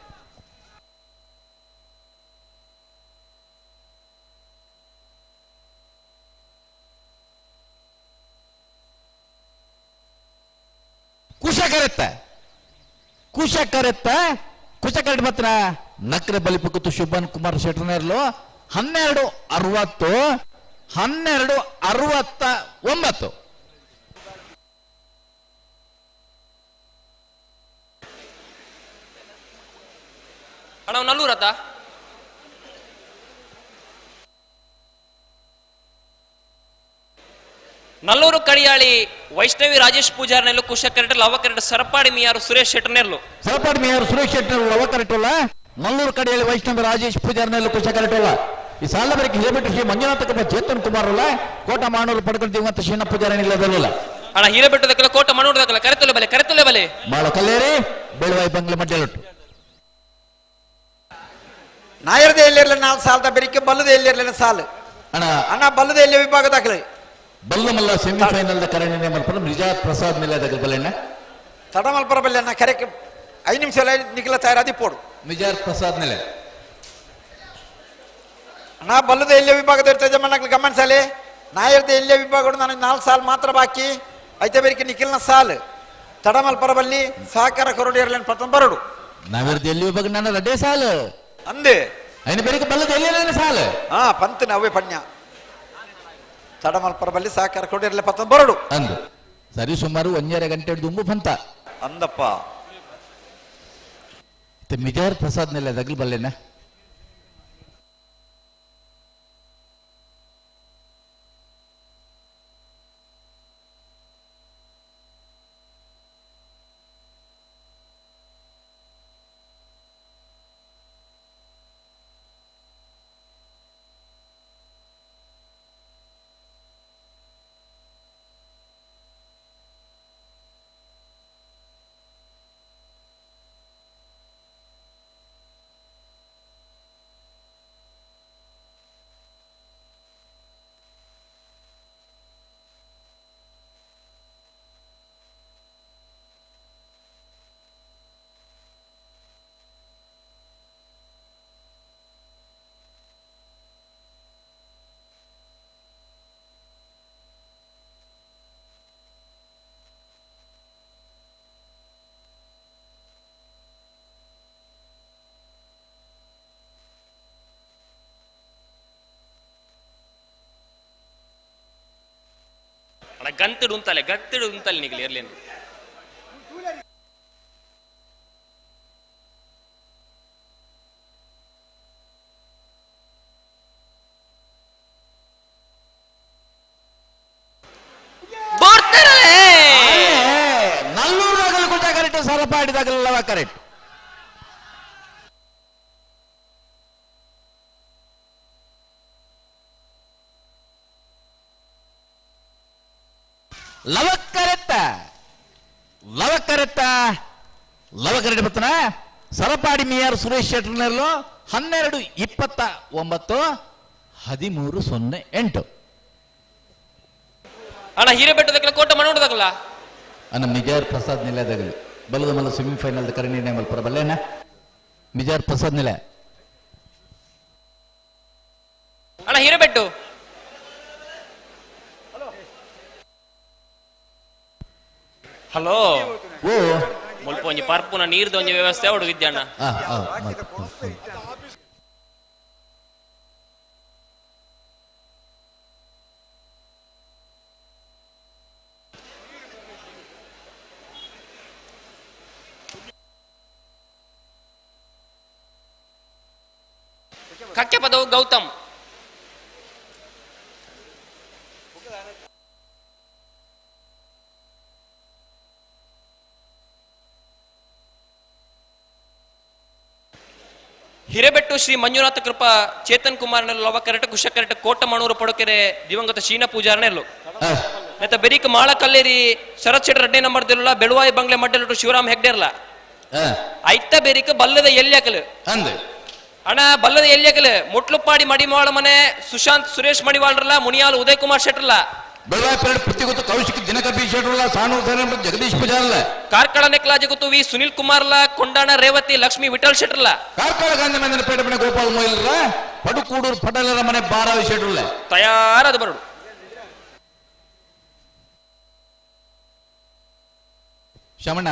ಕುಶ ಕರೆತ್ತ ಕುಶ ಕರೆತ್ತ ಕುಶ ಕರೆಕ್ಟ್ ಮಾತ್ರ ನಕ್ರೆ ಬಲಿಪ ಕೂತು ಶುಭನ್ ಕುಮಾರ್ ಶೆಟ್ಟರ್ನೆರ್ಲು 12:60 12:69. ಅಣ್ಣ ನಲ್ಲೂರತ್ತ ನಲ್ಲೂರು ಕಡಿಯಾಳಿ ವೈಷ್ಣವಿ ರಾಜೇಶ್ ಪೂಜಾರ್ನೆಲ್ಲು ಕುಶ ಕರೆಟ್ ಲವ ಕರೆಟ್ ಸರಪಾಡಿ ಮಿಯಾರು ಸುರೇಶ್ ಶೆಟ್ಟರ್ನೆಲ್ಲು. ಸರಪಾಡಿ ಮಿಯಾರು ಸುರೇಶ್ ಶೆಟ್ಟರ್ ಲವ ಕರೆಟುಲ್ಲ ನಲ್ಲೂರು ಕಡಿಯಾಳಿ ವೈಷ್ಣವಿ ರಾಜೇಶ್ ಪೂಜಾರ್ನೆಲ್ಲು ಕುಶ ಕರೆಟುಲ್ಲ. ಈ ಸಾಲ ಬರಕ್ಕೆ ಹಿರೇಬೆಟ್ಟು ಶ್ರೀ ಮಂಜುನಾಥ ಕಪ್ಪ ಚೇತನ್ ಕುಮಾರ್ ಅಲ್ಲ ಕೋಟ ಮಾಣೂರು ಪಡ್ಕೊಂಡು ದಿವಂತ ಶ್ರೀನ ಪೂಜಾರಿ ಇಲ್ಲದಲ್ಲ. ಅಣ್ಣ ಹಿರೇಬೆಟ್ಟದಕ್ಕಲ್ಲ ಕೋಟ ಮಣೂರದಕ್ಕಲ್ಲ ಕರೆತೊಲೆ ಬಲೆ ಕರೆತೊಲೆ ಬಲೆ ಮಾಳ ಕಲ್ಲೇರಿ ಬೆಳವಾಯಿ ಬಂಗ್ಲೆ ಮಡ್ಡಲೊಟ್ಟು. ನಾಯರ್ದೇ ಎಲ್ಲಿರ್ಲಿ ನಾಲ್ ಸಾಲದ ಬೆರಿಕೆ ಬಲ್ಲದೆ ಎಲ್ಲಿರ್ಲಿಲ್ಲ ಸಾಲು ಅಣ್ಣ ಅಣ್ಣ ಬಲ್ಲದೆ ಎಲ್ಲಿ ವಿಭಾಗ ದಾಖಲೆ ಬಲ್ಲಮಲ್ಲ ಸೆಮಿಫೈನಲ್ the ಕರಣೆ ಮಲ್ಪನ ಮಿರ್ಜಾ ಪ್ರಸಾದ್ ನಿಲಯದ ಬಲೆಣ್ಣ ತಡಮಲ್ಪರ ಬಲ್ಲೆ ಅಣ್ಣ ಕರೆಕ್ 5 ನಿಮಿಷ ನಿಖಿಲ ತಯಾರಾದಿ ಪೋಡು ಮಿಜಾರ್ ಪ್ರಸಾದ್ ನಿಲಯ. ಅಣ್ಣ ಬಲ್ಲದೆ ಎಲ್ಲಿ ವಿಭಾಗದ ಇರ್ತದೆ ಮಣ್ಣಕ್ಕೆ ಗಮನಿಸಲಿ ನಾಯರ್ದೇ ಎಲ್ಲಿ ವಿಭಾಗ ನನಗೆ 4 ಸಾಲು ಮಾತ್ರ ಬಾಕಿ ಐತೆ ಬೇರಿಕೆ ನಿಖಿಲ್ನ ಸಾಲು ತಡಮಲ್ಪರ ಬಲ್ಲಿ ಸಹಕಾರ ಕೊರಡಿ ಇರಲೇನು ಪತ್ತನ ಬರಡು ನಾವಿರ್ದು ಎಲ್ಲಿ ವಿಭಾಗ ನನ್ನ ರಡ್ಡೆ ಸಾಲು ಅಂದೆ ಐನ ಬೇರೆ ಬಲ್ಲದ ಎಲ್ಲಿ ಸಾಲು ಹಾ ಪಂತನ ಅವೇ ಪಣ್ಯ ತಡಮಲ್ಪರ ಬಲ್ಲಿ ಸಹಕಾರ ಕೊರಡಿ ಇರಲಿ ಪತ್ತನ ಬರಡು ಅಂದು ಸರಿ ಸುಮಾರು 1.5 ಗಂಟೆ ದುಂಬು ಪಂತ ಅಂದಪ್ಪ ಮಿಜಾರ್ ಪ್ರಸಾದ್ ನಿಲಯದಾಗಲಿ ಬಲ್ಲೆನ. ಅಣ್ಣ ಗಂತಿಡು ಉಂತಲೆ ಗತ್ತಿಡು ಉಂತಲೆ ನಿಗಲಿ ಇರ್ಲೇನು. ಮುಟ್ಲುಪಾಡಿದಾಗಲ ಲವಕರೆಟ್. ಲವಕರೆತ್ತ ಲವಕರೆತ್ತ ಲವಕರೆಟ್ ಬತ್ತನ ಸರಪಾಡಿ ಮಿಯಾರ್ ಸುರೇಶ್ ಶೆಟ್ಟರ್ನಲ್ಲೂ 12:29 13:08. ಅಣ್ಣ ಹಿರೇಬೆಟ್ಟದಕ್ಕಲ್ಲ ಕೋಟ ಮಣ್ಣೋಡದಕ್ಕಲ್ಲ. ಅನ್ನ ಮಿಜಾರ್ ಪ್ರಸಾದ್ ನಿಲಯದಾಗಲಿ ಬಲದ ಮಲ್ಲ ಸೆಮಿಫೈನಲ್ ಕರೆ ನಿರ್ಣಯ ಮಲ್ಪರ ಬಲ್ಲೇನ ಮಿಜಾರ್ ಪ್ರಸಾದ್ ನಿಲಯ. ಅಣ್ಣ ಹಿರೇಬೆಟ್ಟು. ಹಲೋ ಓ ಮುಲ್ಪ ಒಂಜಿ ಪರ್ಪುನ ನೀರ್ದ ಒಂಜಿ ವ್ಯವಸ್ಥೆ ಅವಡು ವಿದ್ಯಣ್ಣ. ಕಕ್ಕೆ ಪದವು ಗೌತಮ್. ಹಿರೇಬೆಟ್ಟು ಶ್ರೀ ಮಂಜುನಾಥ ಕೃಪಾ ಚೇತನ್ ಕುಮಾರ್ ಲವಕರೆಟ ಕುಶಕರೆಟ ಕೋಟಮಣೂರು ಪಡಕೆರೆ ದಿವಂಗತ ಶೀನ ಪೂಜಾರನೆಲ್ಲು. ಮತ್ತೆ ಬೆರಿಕ್ ಮಾಳ ಕಲ್ಲೇರಿ ಶರತ್ ಶೆಟ್ಟರ್ ರಡ್ಡೆ ನಂಬರ್ ದಿಲ್ಲ ಬೆಳುವಾಯಿ ಬಂಗ್ಲೆ ಮಡ್ಡಲುಟು ಶಿವರಾಮ್ ಹೆಗ್ಡೆರ್ಲ. ಐತ ಬೆರಿಕ್ ಬಲ್ಲದ ಎಲ್ಲಿ ಅಂದೆ ಅಣ್ಣ ಬಲ್ಲದ ಎಲ್ಲಿ ಮುಟ್ಲುಪ್ಪಾಡಿ ಮಡಿಮಾಳ ಮನೆ ಸುಶಾಂತ್ ಸುರೇಶ್ ಮಡಿವಾಳ್ರಲ್ಲ ಮುನಿಯಾಲ್ ಉದಯ್ ಕುಮಾರ್ ಶೆಟ್ಟರ್ಲ. ಬೆಳಗಾವಿ ಪರೇಡ್ ಪೃಥ್ವಿ ಗೊತ್ತು ಕೌಶಿಕ್ ದಿನಕ ಬಿ ಶೆಟ್ಟರ್ಲ ಸಾಣೂರು ಜಗದೀಶ್ ಪೂಜಾರ್ಲ. ಕಾರ್ಕಳ ನೆಕ್ಲಾಜೆ ಗೊತ್ತು ವಿ ಸುನಿಲ್ ಕುಮಾರ್ಲ ಕೊಂಡಾಣ ರೇವತಿ ಲಕ್ಷ್ಮಿ ವಿಠಲ್ ಶೆಟ್ಟರ್ಲ. ಕಾರ್ಕಳ ಗಾಂಧಿ ಮಂದಿರ ಪೇಟೆ ಮನೆ ಗೋಪಾಲ್ ಮೊಯ್ಲರ ಪಡುಕೂಡೂರು ಪಟೇಲರ ಮನೆ ಬಾರಾವಿ ಶೆಟ್ಟರ್ಲ. ತಯಾರದ ಬರಡು. ಶಮಣ್ಣ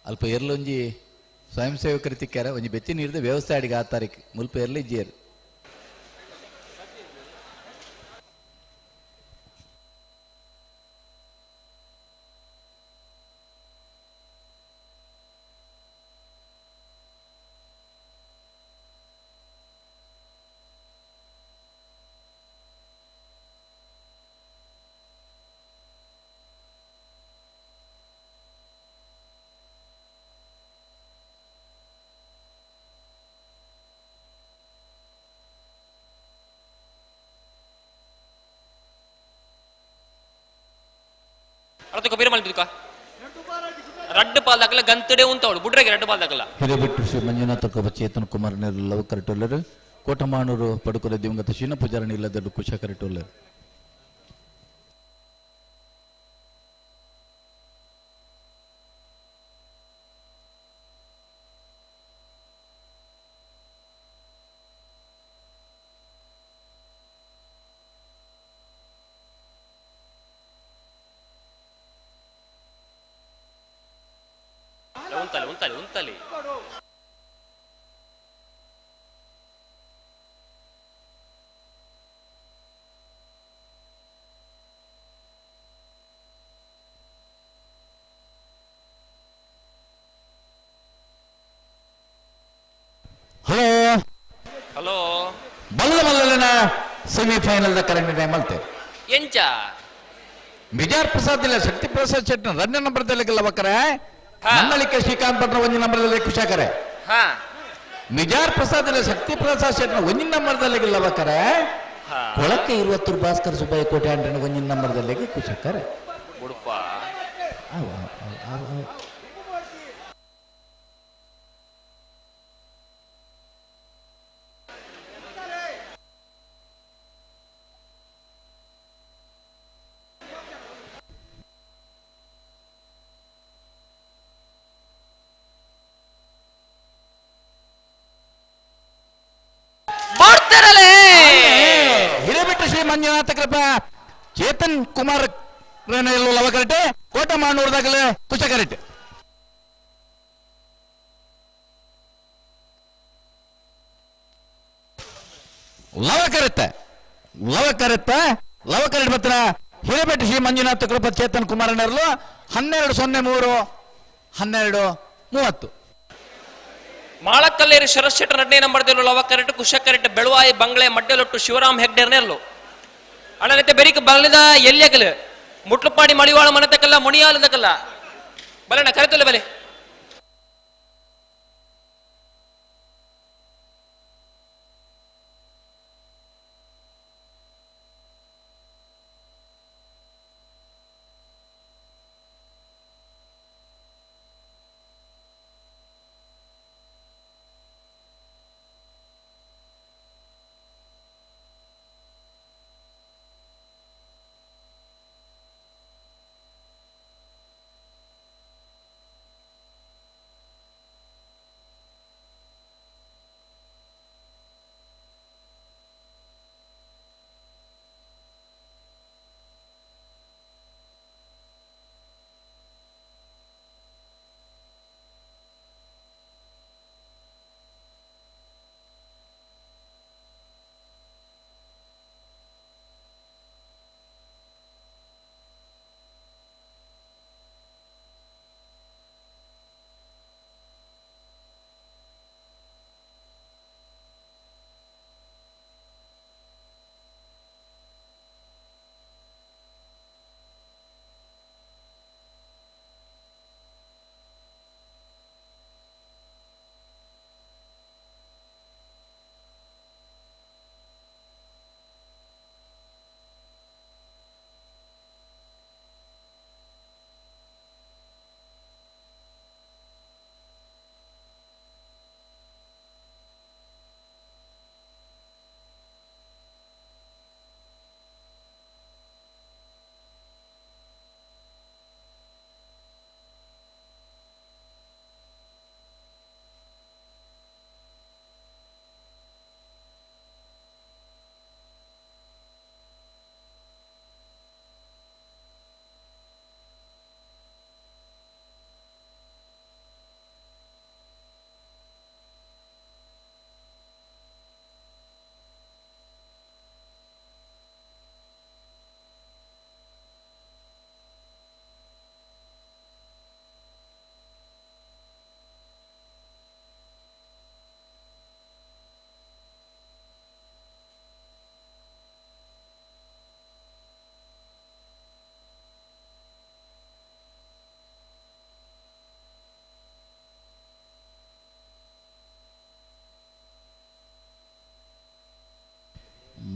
ಅಲ್ಪ ಎರ್ಲೊಂಜಿ ಸ್ವಯಂ ಸೇವಕರು ತಿಕ್ಕಾರ ಒಂಜಿ ಬೆತ್ತಿ ನೀರ್ದ ವ್ಯವಸ್ಥೆ ಅಡಿಗೆ ಆ ತಾರೀಕು ಮುಲ್ಪ ಎರ್ಲಿ ಇಜ್ಜಿಯರು. ಅಳತಕ ಬೀರ ಮಲ್ಪಿದುಕ ರಡ್ಡು ಪಾಲ್ದಾಕಲ್ಲ ಗಂತಡೆ ಉಂತವಳು ಬುಡ್ರೆಗೆ ರಡ್ಡು ಪಾಲ್ದಾಕಲ್ಲ. ಹಿರೇಬೆಟ್ಟು ಶ್ರೀ ಮಂಜುನಾಥ ಕೃಪಾ ಚೇತನ್ ಕುಮಾರ್ ನೇರು ಲವಕರೆಟೊಲ್ಲರು ಕೋಟಮಾನೂರು ಪಡುಕುರ ದಿವಂಗತ ಶೀನ ಪೂಜಾರಣಿ ಇಲ್ಲದಡು ಕುಶಕರೆಟೊಲ್ಲರು. ಉಂತಲಿ ಉಂತಲಿ ಉಂತಲಿ. ಹಲೋ ಹಲೋ ಬಲ್ಲ ಮಲ್ಲನ ಸೆಮಿಫೈನಲ್ the ಕರೆ ನಿರ್ಣಯ ಮಲ್ತೆ. ಎಂಚ ಬಿಜಾರ್ ಪ್ರಸಾದ್ ಇಲ್ಲ ಶಕ್ತಿ ಪ್ರಸಾದ್ ಶೆಟ್ಟಿ ರಡ್ಡನೇ ನಂಬರ್ ಲವಕರೆ ನನ್ನಳಿಕೆ ಶ್ರೀಕಾಂತ್ ಭಟ್ರ ಒಂಜಿ ನಂಬರ್ದಲ್ಲಿ ಕುಶಾಕರೆ. ಮಿಜಾರ್ ಪ್ರಸಾದ್ ಇಲ್ಲ ಶಕ್ತಿ ಪ್ರಸಾದ್ ಶೆಟ್ನ ಒಂಜಿನ ನಂಬರ್ದಲ್ಲಿ ಲವಕರೆ. ಕೊಳಕ್ಕೆ ಇರುವತ್ತೂರು ಭಾಸ್ಕರ್ ಸುಬ್ಬಯ್ಯ ಕೋಟೆ ಅಂಡ್ರನ ಒಂಜಿನ ನಂಬರ್ದಲ್ಲಿ ಕುಶಾಕರೆ. ಉಡುಪ ಹಿರೇಬೆಟ್ಟು ಶ್ರೀ ಮಂಜುನಾಥ ಕೃಪಾ ಚೇತನ್ ಕುಮಾರ್ ಲವಕರೆಟೆ ಕೋಟಮಾನೂರ್ದಾಗಲೇ ಕುಶಕರೆಟೆ. ಲವಕರೆತ್ತ ಲವಕರೆತ್ತ ಲವಕರೆಟ್ ಬತ್ರ ಹಿರೇಬೆಟ್ಟು ಶ್ರೀ ಮಂಜುನಾಥ ಕೃಪಾ ಚೇತನ್ ಕುಮಾರ್ ನೆರಳು 12:03 12:30. ಮಾಳಕಲ್ಲೇರಿ ಶರತ್ ಶೆಟ್ಟರ್ ರಡ್ಡನೇ ನಂಬರ್ ದಿಲ್ಲು ಲವಕರೆಟ್ ಕುಶಕರೆಟ್ ಬೆಳುವಾಯಿ ಬಂಗ್ಲೆ ಮಡ್ಡೆಲೊಟ್ಟು ಶಿವರಾಮ್ ಹೆಗ್ಡೆರ್ ನೆರ್ಲು. ಅಣ್ಣನತ್ತೆ ಬೆರಿಕ್ ಬರಲಿದ ಎಲ್ಲಿ ಮುಟ್ಲುಪಾಡಿ ಮಡಿವಾಳ ಮನೆತಕ್ಕಲ್ಲ ಮುಣಿಯಾಲದಕ್ಕಲ್ಲ ಬಲಣ್ಣ ಕರೆತೊಲೆ ಬಲೆ.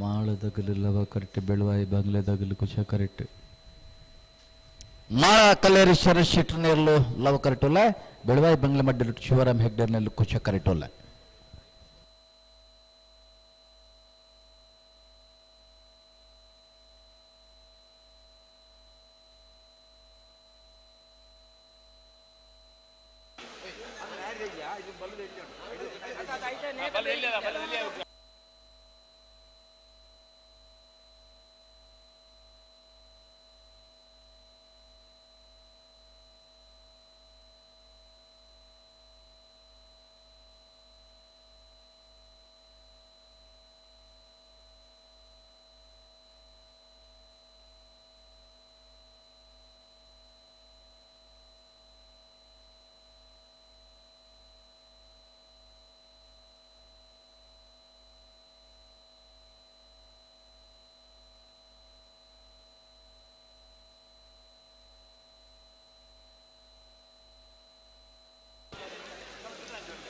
ಮಾಳದಗಲು ಲವ ಕರೆಕ್ಟ್, ಬೆಳುವಾಯಿ ಬಂಗ್ಲೆದಗಲು ಕುಶ ಕರೆಕ್ಟ್. ಮಾಳ ಕಲ್ಲೇರಿ ಶರತ್ ಶೆಟ್ಟರ್ನೇರ್ಲು ಲವ ಕರೆಕ್ಟುಲ್ಲ, ಬೆಳುವಾಯಿ ಬಂಗ್ಲೆ ಮಡ್ಡಲು ಶಿವರಾಮ್ ಹೆಗ್ಡರ್ನೆಲ್ಲು ಕುಶ ಕರೆಕ್ಟುಲ್ಲ.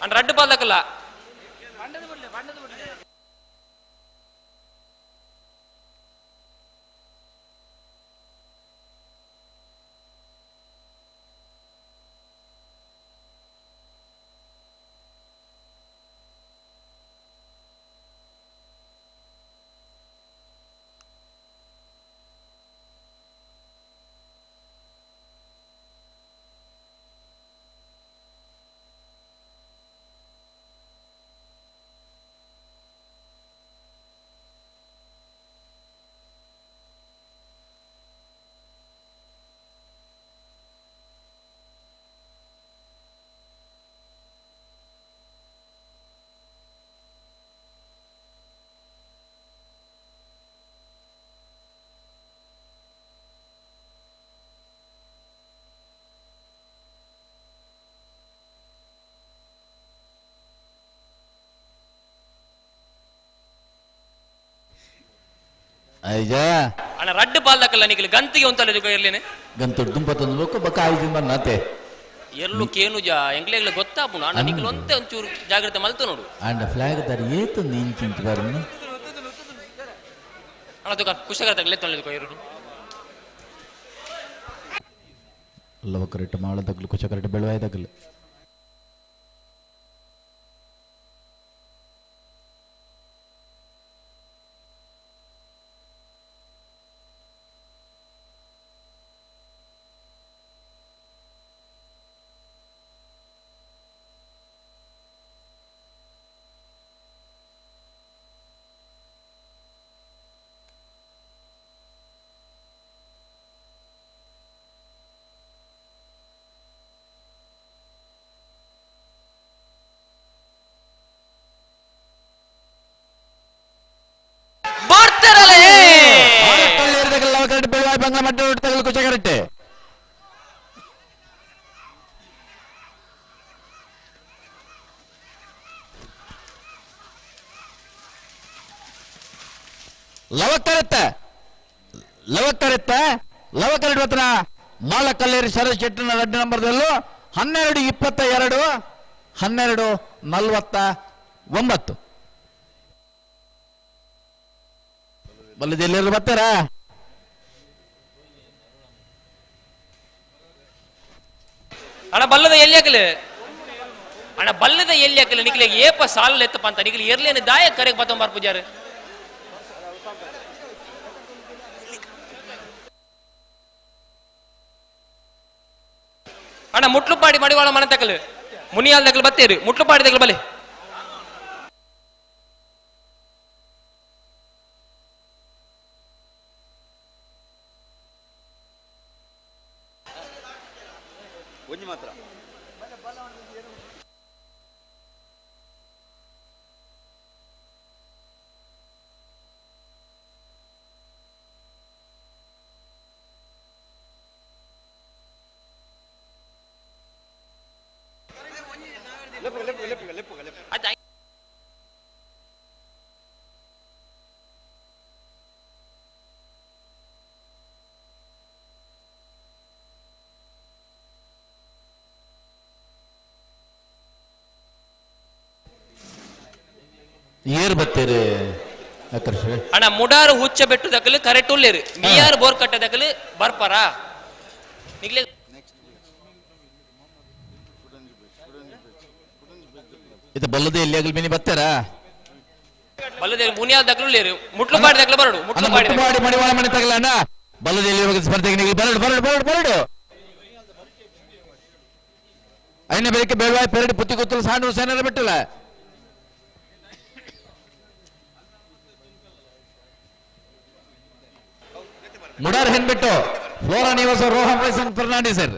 ಅಂಡ್ ರಡ್ಡು ಬಾಲ್ ದಕ್ಕಲ್ಲ. ಐಜಾ ಅಣ್ಣ ರಡ್ಡು ಬಾಲ್ ದಕ್ಕಲ್ಲ ನಿಖಿಲ್ ಗಂತಿಗೆ ಒಂತಲ್ಲ ಇರ್ಲೇನೆ ಗಂತು ದುಂಪ ತಂದು ಬಕ್ಕ ಐದು ಬಂದ ನಾತೆ. ಎರ್ಲು ಕೇನುಜ ಎಂಕ್ಲೆಗ್ಲ ಗೊತ್ತಾಪುಂಡು ಅಣ್ಣ, ನಿಕ್ಲು ಒಂತೆ ಒಂಚೂರು ಜಾಗ್ರತೆ ಮಲ್ತು ನೋಡು. ಅಂಡ ಫ್ಲಾಗ್ ದಾರಿ ಏತು ಇಂಚು ಬರನು. ಅಣ್ಣ ತುಕ ಕುಶಕರ ತಗಲೆ ತೊಳೆದು ಎರಡು. ಲವಕರೆಟ್ ಮಾಳ ತಗಲು ಕುಶಕರೆಟ್ ಬೆಳವಾಯ ತಗಲು. ಕುಚಕರಟ್ಟೆ ಲವಕರತ್ತ ಲವಕರತ್ತ ಲವಕರಟ್ ವತನ ಮಾಲಕಲ್ಲೇರಿ ಶರತ್ ಶೆಟ್ಟಿನ 2 ನಂಬರ್ದಲ್ಲೂ 12:22 12:49. ಬಲ್ಲದೆಲ್ಲರೂ ಬರ್ತಾರಾ? ಅಣ್ಣ ಬಲ್ಲದ ಎಲ್ಲಿ ಹಾಕಲಿ? ಅಣ್ಣ ಬಲ್ಲದ ಎಲ್ಲಿ ಹಾಕಲಿ? ನಿಕ್ಲೆ ಏಪ ಸಾಲ ಎತ್ತಪ್ಪ ಅಂತ ನಿಕ್ಲೆ ಎರ್ಲೇನು ದಾಯ ಕರೆಗೆ ಬತ್ತೊಂಬಾರ್ ಪೂಜಾರು. ಅಣ್ಣ ಮುಟ್ಲುಪಾಡಿ ಮಡಿವಾಳ ಮನೆ ತಕಲು ಮುನಿಯಾಲ್ ತಕಲು ಬತ್ತೇರಿ ಮುಟ್ಲುಪಾಡಿ ತಕಲು ಬಲೆ. ಒಂಜಿ ಮಾತ್ರ ಏರ್ ಬತ್ತೀರಿ ಆಕರ್ಷ. ಅಣ್ಣ ಮುಡಾರು ಹುಚ್ಚ ಬೆಟ್ಟು ದಕಲು ಕರೆಕ್ಟ್ ಉಳ್ಳೇರು ಮಿಯಾರು ಬೋರ್ ಕಟ್ಟ ದಕಲು ಬರ್ಪಾರ ನಿಗ್ಲೆ. ಇದು ಬಲ್ಲದೆ ಎಲ್ಲಿ ಆಗಲಿ ಮಿನಿ ಬರ್ತಾರಾ? ಬಲ್ಲದೆ ಮುನಿಯಾಲ್ ದಕಲು ಉಳ್ಳೇರು ಮುಟ್ಲು ಪಾಡಿ ದಕಲು ಬರಡು ಮುಟ್ಲು ಪಾಡಿ ಮಾಡಿ ಮಡಿವಾಳ ಮನೆ ತಗಲ ಅಣ್ಣ. ಬಲ್ಲದೆ ಎಲ್ಲಿ ಹೋಗಿ ಸ್ಪರ್ಧೆಗೆ ನೀವು ಬರಡು ಬರಡು ಬರಡು ಬರಡು. ಐನ ಬೆಳಗ್ಗೆ ಬೇಡವಾಯ್ ಪೆರಡು ಪುತ್ತಿ ಗೊತ್ತಲು ಸಾಂಡು ಸೇನರ ಬಿಟ್ಟಲ್ಲ. ಮುಡಾರ್ ಹೆನ್ಬಿಟ್ಟು ಫ್ಲೋರಾ ನಿವಾಸ ರೋಹನ್ ರೈಸನ್ ಫರ್ನಾಂಡಿಸ್ ಸರ್.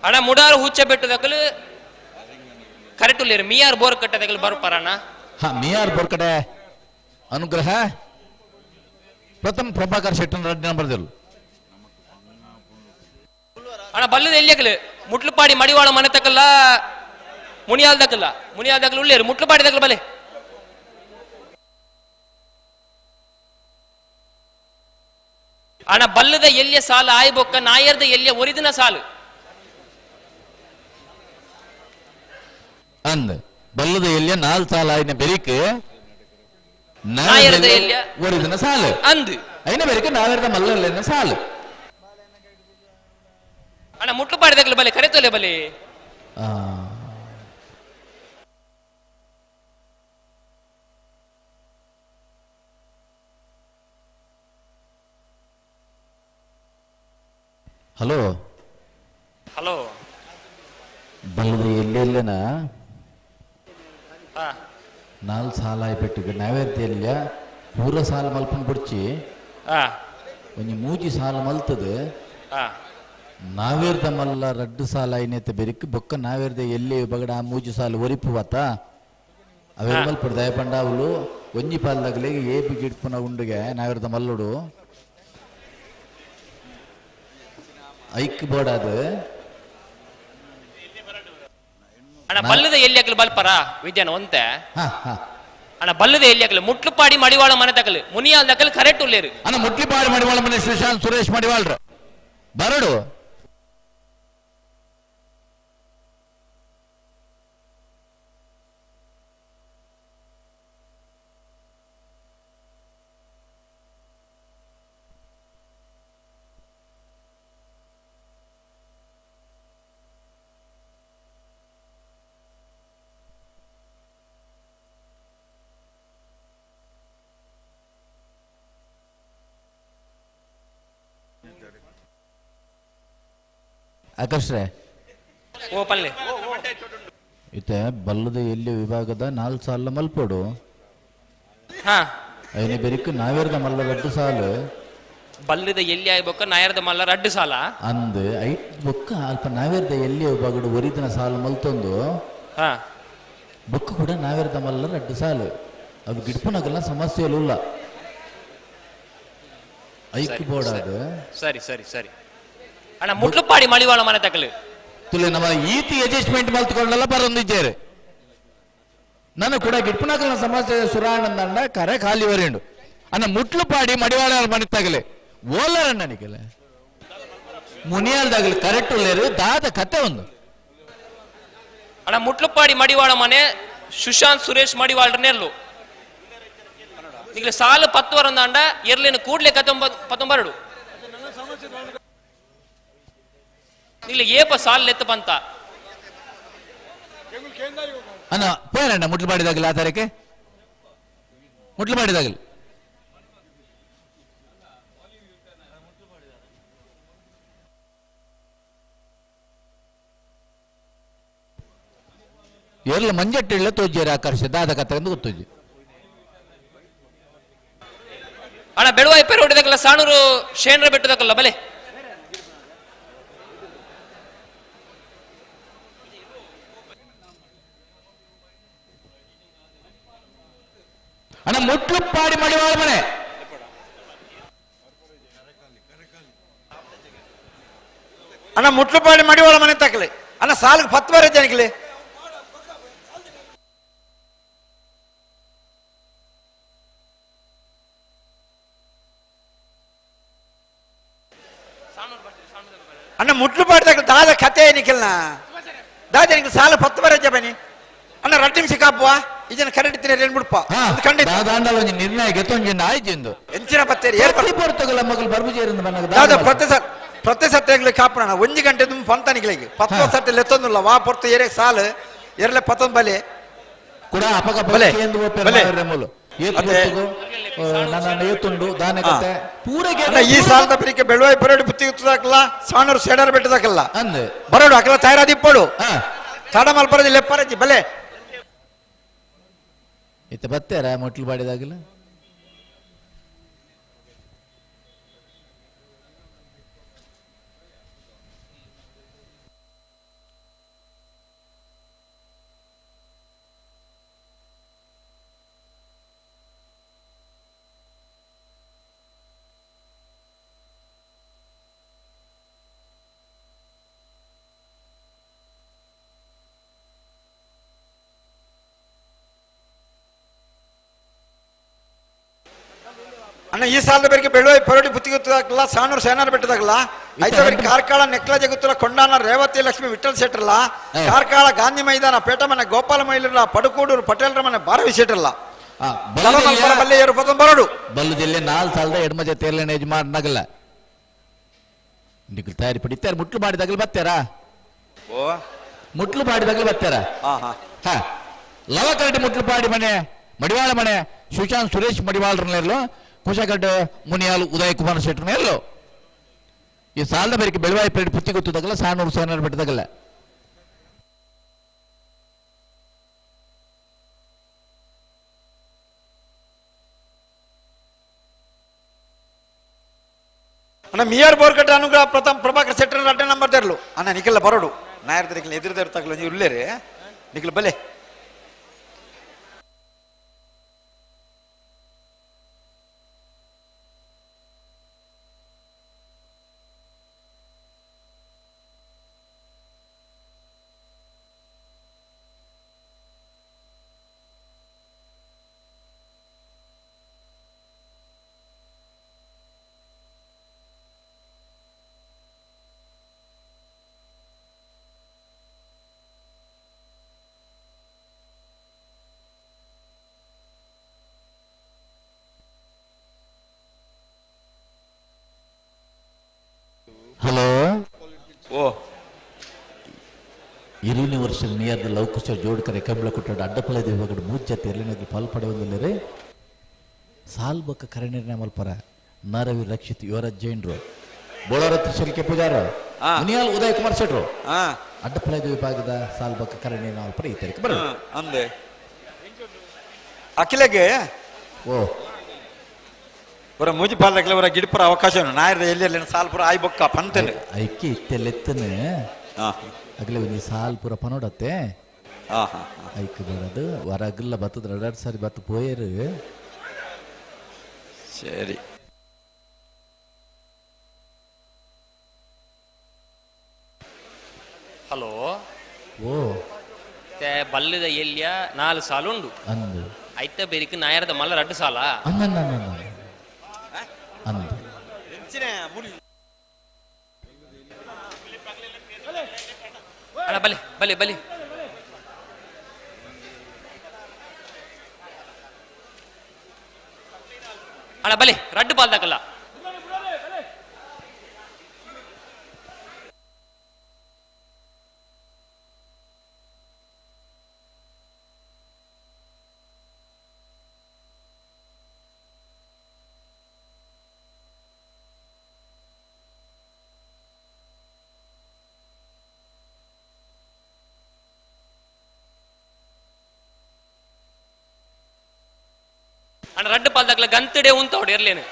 ಅಣ್ಣ ಮುಡಾರು ಹುಚ್ಚ ಬೆಟ್ಟು ದಕಲು ಕರೆಕ್ಟ್ ಉಳ್ಳೇರು ಮಿಯಾರ್ ಬೋರ್ ಕಟ್ಟ ದಕಲು ಬರ್ಪಾರ ಅಣ್ಣ. ಹಾ ಮಿಯಾರ್ ಬೋರ್ ಕಡೆ ಅನುಗ್ರಹ ಪ್ರಥಮ ಪ್ರಭಾಕರ್ ಶೆಟ್ಟನ್ 2 ನಂಬರ್ದಲ್ಲೂ. ಅಣ್ಣ ಬಲ್ಲದ ಎಲ್ಲಿ ಹಾಕಲು ಮುಟ್ಲುಪಾಡಿ ಮಡಿವಾಳ ಮನೆ ತಕಲ್ಲ ಮುನಿಯಾಲ್ ದಕಲ್ಲ ಮುನಿಯಾಲ್ ದಕಲು ಉಳ್ಳೇರು ಮುಟ್ಲುಪಾಡಿ ದಕಲು ಬಲೆ. ಅಣ್ಣ ಬಲ್ಲದ ಎಲ್ಲಿಯ ಸಾಲು ಆಯ್ಬೊಕ್ಕ ನಾಯರ್ದ ಎಲ್ಲಿಯ ಒರಿದಿನ ಸಾಲು. ಅಂದ್ ಬಲ್ಲದ ಎಲ್ಲಿಯ 4 ಸಾಲ ಆಯ್ನ ಬೆರಿಕ್ ನಾಯರ್ದ ಎಲ್ಲಿಯ ಒರಿದಿನ ಸಾಲು ಅಂದ್ ಐನ ಬೆರಿಕ್ ನಾಯರ್ದ ಮಲ್ಲಲ್ಲ ಸಾಲು. ಅಣ್ಣ ಮುಟ್ಲುಪಾಡಿ ದಕಲು ಬಲೆ ಕರೆತೊಲೆ ಬಲೆ. ಹಲೋ ಹಲೋ ಬಲ್ಲದ ಎಲ್ಲೆಲ್ಲನ 4 ಸಾಲ ಆಯ್ಪೆಟ್ಟಿಗೆ ನಾವೇರ್ತಿ ಎಲ್ಲಿಯ ಪೂರ ಸಾಲ ಮಲ್ಪನ್ ಬಿಡ್ಚಿ ಒಂಜಿ ಮೂಜಿ ಸಾಲ ಮಲ್ತದೆ ನಾವೇರ್ದ ಮಲ್ಲ 2 ಸಾಲ ಐನೇತ ಬೆರಿಕ್ ಬೊಕ್ಕ ನಾವೇರ್ದ ಎಲ್ಲಿ ಬಗಡ ಆ ಮೂಜಿ ಸಾಲ ಒರಿಪು ಬಾತ ಅವೆ ಮಲ್ಪಡು ದಯಪಂಡ ಅವಳು ಒಂಜಿ ಪಾಲ್ದಾಗಲೇ ಏಪಿ ಗಿಡ್ಪುನ ಉಂಡುಗೆ ನಾವೇರ್ದ ಮಲ್ಲುಡು ಐಕ್ ಬೋಡಾದ. ಅಣ್ಣ ಬಲ್ಲದ ಎಲ್ಲಿ ಹಾಕಲು ಬಲ್ಪರ ವಿದ್ಯಾನ ಒಂತೆ. ಅಣ್ಣ ಬಲ್ಲದ ಎಲ್ಲಿ ಹಾಕಲು ಮುಟ್ಲುಪಾಡಿ ಮಡಿವಾಳ ಮನೆ ತಕಲು ಮುನಿಯಾಲ್ ದಕಲು ಕರೆಕ್ಟ್ ಉಳ್ಳೇರು. ಅಣ್ಣ ಮುಟ್ಲಿಪಾಡಿ ಮಡಿವಾಳ ಮನೆ ಶ್ರೀಶಾಂತ್ ಸುರೇಶ್ ಮಡಿವಾಳ್ರು ಬರಡು. ಆಕರ್ಷರೆ ಓ ಪಲ್ಲೆ ಇತ್ತೆ ಬಲ್ಲದ ಎಲ್ಲಿ ವಿಭಾಗದ 4 ಸಾಲ ಮಲ್ಪೋಡು. ಹಾ ಐನೆ ಬೆರಿಕ್ ನಾವೇರ್ದ ಮಲ್ಲ ರಡ್ಡು ಸಾಲು ಬಲ್ಲದ ಎಲ್ಲಿ ಆಯ್ಬೊಕ್ಕ ನಾಯರ್ದ ಮಲ್ಲ ರಡ್ಡು ಸಾಲ ಅಂದ್ ಐಟ್ ಬೊಕ್ಕ ಅಲ್ಪ ನಾವೇರ್ದ ಎಲ್ಲಿ ವಿಭಾಗಡು ಒರಿದಿನ ಸಾಲು ಮಲ್ತೊಂದು. ಹಾ ಬೊಕ್ಕ ಕೂಡ ನಾವೇರ್ದ ಮಲ್ಲ ರಡ್ಡು ಸಾಲು ಅದು ಗಿಡ್ಪುನಗಲ್ಲ ಸಮಸ್ಯೆ ಇಲ್ಲ ಐಕ್ ಬೋರ್ಡ್ ಅದು. ಸರಿ ಸರಿ ಸರಿ ಅಣ್ಣ ಮುಟ್ಲುಪಾಡಿ ಮಳಿವಾಳ ಮನೆ ತಕಲು ತುಲೆ ನಮ್ಮ ಈತಿ ಅಡ್ಜಸ್ಟ್ಮೆಂಟ್ ಮಲ್ತ್ಕೊಂಡಲ್ಲ ಬರೊಂದಿದ್ದೇರೆ ನನ್ನ ಕೂಡ ಗಿಡ್ಪುನಗಲ್ನ ಸಮಸ್ಯೆ ಸುರಾಣಂದಂಡ ಕರೆ ಖಾಲಿ ವರಿಂಡು ಅನ್ನ ಮುಟ್ಲುಪಾಡಿ ಮಡಿವಾಳ ಮನೆ ತಗಲೆ ಓಲರಣ್ಣ ನಿಕಲೆ ಮುನಿಯಾಲ್ದಾಗಲಿ ಕರೆಕ್ಟ್ ಉಳ್ಳೇರು ದಾದ ಕತೆ ಒಂದು. ಅಣ್ಣ ಮುಟ್ಲುಪಾಡಿ ಮಡಿವಾಳ ಮನೆ ಸುಶಾಂತ್ ಸುರೇಶ್ ಮಡಿವಾಳರ ನೆಲ್ಲು ನಿಗ್ಲೆ ಸಾಲು 10 ವರಂದಾಂಡ ಎರ್ಲೇನು ಕೂಡ್ಲೆ 19 ನಿಗ್ಲೆ ಏಪ ಸಾಲು ಲೆತ್ತ ಬಂತ ಅಣ್ಣ ಪೋಯರಣ್ಣ ಮುಟ್ಲು ಮಾಡಿದಾಗಲಿ ಆ ತಾರೀಕೆ ಮುಟ್ಲು ಮಾಡಿದಾಗಲಿ ಎಲ್ಲ ಮಂಜಟ್ಟಿಳ್ಳ ತೋಜ್ಜೇರಿ ಆಕರ್ಷ ದಾದ ಕತೆ ಎಂದು ಗೊತ್ತೋಜಿ. ಅಣ್ಣ ಬೆಳುವ ಇಪ್ಪೆ ಹೊಡಿದಕ್ಕಲ್ಲ ಸಾಣೂರು ಶೇಂದ್ರ ಬೆಟ್ಟದಕ್ಕಲ್ಲ ಬಲೆ. ಅಣ್ಣ ಮುಟ್ಲುಪ್ಪಾಡಿ ಮಡಿವಾಳ ಮನೆ ಅಣ್ಣ ಮುಟ್ಲುಪಾಡಿ ಮಡಿವಾಳ ಮನೆ ತಕಲಿ ಅಣ್ಣ ಸಾಲಿಗೆ 10 ಬಾರಿ ಜನಕ್ಲಿ. ಅಣ್ಣ ಮುಟ್ಲುಪಾಡಿ ತಕಲಿ ದಾದ ಕತೆ ನಿಖಲ್ನ ದಾದ ನಿಖಲ್ ಸಾಲ 10 ಬಾರಿ ಜಬನಿ ಅಣ್ಣ 2 ನಿಮಿಷ ಕಾಪುವ ಇದನ್ನ ಕರೆಕ್ಟ್ ತಿನ್ನ ಬಿಡ್ಪ ಖಂಡಿತ ದಾದಾಂಡಲ ಒಂಜಿ ನಿರ್ಣಯ ಗೆತ್ತೊಂಜಿ ಆಯ್ತು ಎಂಚಿನ ಪತ್ತೇರಿ ಪೊರ್ತುಗಲ ಮಗಲು ಬರ್ಬುಜೇರಿಂದ ಬನ್ನಗ ದಾದ ಪ್ರತಿ ಸತ್ಯಗಳಿಗೆ ಕಾಪಣ 1 ಗಂಟೆ ತುಂಬ ಪಂತನಿಗಳಿಗೆ 10 ಸತ್ಯ ಲೆತ್ತೊಂದುಲ್ಲ ವಾ ಪೊರ್ತು ಏರೆ ಸಾಲು ಎರಲೆ ಪತ್ತೊಂದು ಬಲೆ ಕೂಡ ಅಪಗ ಬಲೆ. ಬಲೆ. ಮೂಲು ಏತು ಅದೇ. ಗೊತ್ತುಗು, ನನ್ನ ಏತುಂಡು ದಾನೆ ಕತೆ ಪೂರ ಅಣ್ಣ ಈ ಸಾಲದ ಬರಿಕೆ ಬೆಳುವಾಯಿ ಬರೋಡು ಬುತ್ತಿ ಉತ್ತದಾಕಲ್ಲ ಸಾಣೂರು ಸೇಡರ್ ಬೆಟ್ಟದಾಕಲ್ಲ ಅಂದ್ ಬರೋಡು ಅಕಲ ತಯಾರಾದಿಪ್ಪಡು ಹಾ ತಡ ಮಲ್ಪರದಿ ಲೆಪ್ಪರಜಿ ಬಲೆ ಇತ್ತ ಬತ್ತೇರ ಮೊಟ್ಲು ಬಾಡಿದಾಗಲ ಅಣ್ಣ ಈ ಸಾಲದ ಬೇರೆ ಬೆಳುವಾಯಿ ಪರೋಡಿ ಬುತ್ತಿ ಗೊತ್ತದಾಕಲ್ಲ ಸಾಣೂರು ಸೇನಾರ್ ಬೆಟ್ಟದಾಗಲ್ಲ ಐತವರಿಗೆ ಕಾರ್ಕಳ ನೆಕ್ಲಜೆ ಗೊತ್ತಿಲ್ಲ ಕೊಂಡಾನ ರೇವತಿ ಲಕ್ಷ್ಮಿ ವಿಠಲ್ ಶೆಟ್ಟರ್ಲ ಕಾರ್ಕಳ ಗಾಂಧಿ ಮೈದಾನ ಪೇಟಮನೆ ಗೋಪಾಲ ಮೈಲರ ಪಡುಕೂಡೂರು ಪಟೇಲ್ರ ಮನೆ ಭಾರವಿ ಶೆಟ್ಟರ್ಲ ಬಲ್ಲೆ ಏರು ಪತ್ತೊಂದು ಬರೋಡು ಬಲ್ಲು ಜಿಲ್ಲೆ 4 ಸಾಲದ ಎಡ್ಮಜ ತೇರ್ಲೆನ ಯಜಮಾನಗಲ್ಲ ನಿಖಲ್ ತಯಾರಿ ಪಡಿತಾರೆ ಮುಟ್ಲು ಮಾಡಿದಾಗಲಿ ಬತ್ತೇರಾ ಓ ಮುಟ್ಲು ಮಾಡಿದಾಗಲಿ ಬತ್ತೇರಾ ಹಾ ಹಾ ಹಾ ಲವಕರಡಿ ಮುಟ್ಲುಪಾಡಿ ಮನೆ ಮಡಿವಾಳ ಮನೆ ಸುಶಾಂತ್ ಸುರೇಶ್ ಮಡಿವಾಳರನ್ನೆಲ್ಲೋ ಕುಶಗಡ್ಡೆ ಮುನಿಯಾಲು ಉದಯ್ ಕುಮಾರ್ ಶೆಟ್ಟರ್ನೆಲ್ಲೋ ಈ ಸಾಲದ ಬೇರೆ ಬೆಳವಾಯಿ ಪೇಟೆ ಪುತ್ತಿ ಗೊತ್ತದಾಗಲ್ಲ ಸಾನೂರು ಸೇನಾರು ಬೆಟ್ಟದಾಗಲ್ಲ. ಅಣ್ಣ ಮಿಯರ್ ಬೋರ್ಕಟ್ಟೆ ಅನುಗ್ರಹ ಪ್ರಥಮ್ ಪ್ರಭಾಕರ್ ಶೆಟ್ಟರ್ ಅಡ್ಡ ನಂಬರ್ ತೆರಲು ಅಣ್ಣ ನಿಖಲ್ ಬರೋಡು ನಾಯರ್ ನಿಖಲ್ ಎದುರು ತೆರು ತಗಲು ನೀವು ಉಲ್ಲೇರಿ ನಿಖಲ್ ಬಲೆ. ಇರುವಿನ ವರ್ಷದ ನಿಯರ್ದ ಲೌಕುಶ ಜೋಡ್ಕರೆ ಕಂಬಳ ಕುಟ್ಟಾಡ ಅಡ್ಡಪಲ ವಿಭಾಗದ ಮೂಜ್ ಎಲ್ಲಿನಾಗಿ ಪಾಲ್ಪಡೆಯೊಂದಿಲ್ಲರೆ ಸಾಲ್ಬಕ್ಕ ಕರೆ ಮಲ್ಪರ ನರವಿ ರಕ್ಷಿತ್ ಯುವರಾಜ್ ಜೈನ್ರು ಬೋಳರತ್ನ ಶೆಲ್ಕೆ ಪೂಜಾರ ಮುನಿಯಾಲ್ ಉದಯ್ ಕುಮಾರ್ ಶೆಟ್ರು ಅಡ್ಡಪಲ ವಿಭಾಗದ ಸಾಲ್ಬಕ್ಕ ಕರೆ ಮಲ್ಪರ ಈ ತಾರೀಕು ಬರ ಅಂದೆ ಅಖಿಲಗೆ ಓ ಅವರ ಮೂಜಿ ಪಾಲ್ದಕ್ಲೆ ಅವರ ಗಿಡಪುರ ಅವಕಾಶ ನಾಯರ್ದ ಎಲ್ಲಿ ಎಲ್ಲಿ ಸಾಲ್ಪುರ ಆಯ್ ಬೊಕ್ಕ ಪಂತನೆ ಐಕಿ ಇತ್ತೆಲ್ಲೆತ್ತನೆ ಅಗಲೆ ಒಂಜಿ ಸಾಲ್ ಪೂರ ಪನೋಡತ್ತೆ ಐಕ್ ಬರೋದು ವರಗಲ್ಲ ಬತ್ತದ ಎರಡ್ ಸಾರಿ ಬತ್ತು ಪೋಯರು. ಸರಿ ಹಲೋ ಓ ಬಲ್ಲದ ಎಲ್ಲಿಯ 4 ಸಾಲು ಉಂಡು ಅಂದು ಐತ ಬೇರಿಕ್ ನಾಯರದ ಮಲ್ಲ 2 ಸಾಲ ಅಂದ ಅಂದ ಅಣ್ಣ ಬಲೆ ಬಲೆ ಬಲೆ ಅಣ್ಣ ಬಲೆ ರಡ್ಡು ಬಾಲ್ದಾಕಲ್ಲ ಅಣ್ಣ ರಡ್ಡು ಪಾಲ್ದಾಕ್ಲ ಗಂತಡೆ ಉಂತ ಹೊಡೆಯರ್ಲೇನು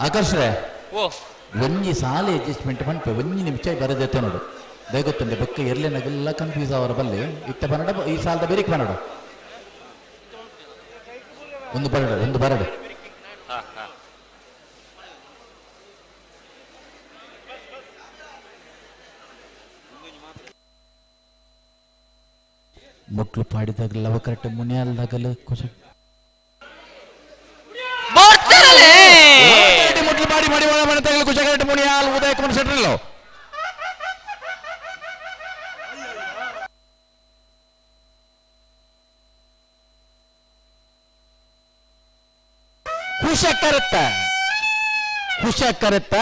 ಆಕರ್ಷರೆ ಓ ಒಂಜಿ ಸಾಲೆ ಅಡ್ಜಸ್ಟ್ಮೆಂಟ್ ಪನ್ಪೆ ಒಂಜಿ ನಿಮಿಷ ಬರದೈತೆ ನೋಡು. ದಯಗೊತ್ತಂಡೆ ಬೊಕ್ಕ ಎರ್ಲೆನಗೆಲ್ಲ ಕನ್ಫ್ಯೂಸ್ ಅವರ ಬಲ್ಲಿ ಇತ್ತ ಬನ್ನಡ ಈ ಸಾಲದ ಬೇರೆ ಬನ್ನಡ ಒಂದು ಬರಡು ಒಂದು ಬರಡು. ಮುಟ್ಲು ಪಾಡಿದಾಗಲ್ಲ ಅವ ಕರೆಕ್ಟ್ ಮುನಿಯಲ್ದಾಗಲ್ಲ ಕುಶ ಮುಟ್ಲು ಪಾಡಿ ಮಾಡಿ ಕುಶ ಕರೆಕ್ಟ್ ಮುನಿಯಾಲ್ ಉದಯ ಕುಮಾರ್ ಶೆಟ್ಟರಲ್ಲೋ. ಕುಶ ಕರೆತ್ತ ಕುಶ ಕರೆತ್ತ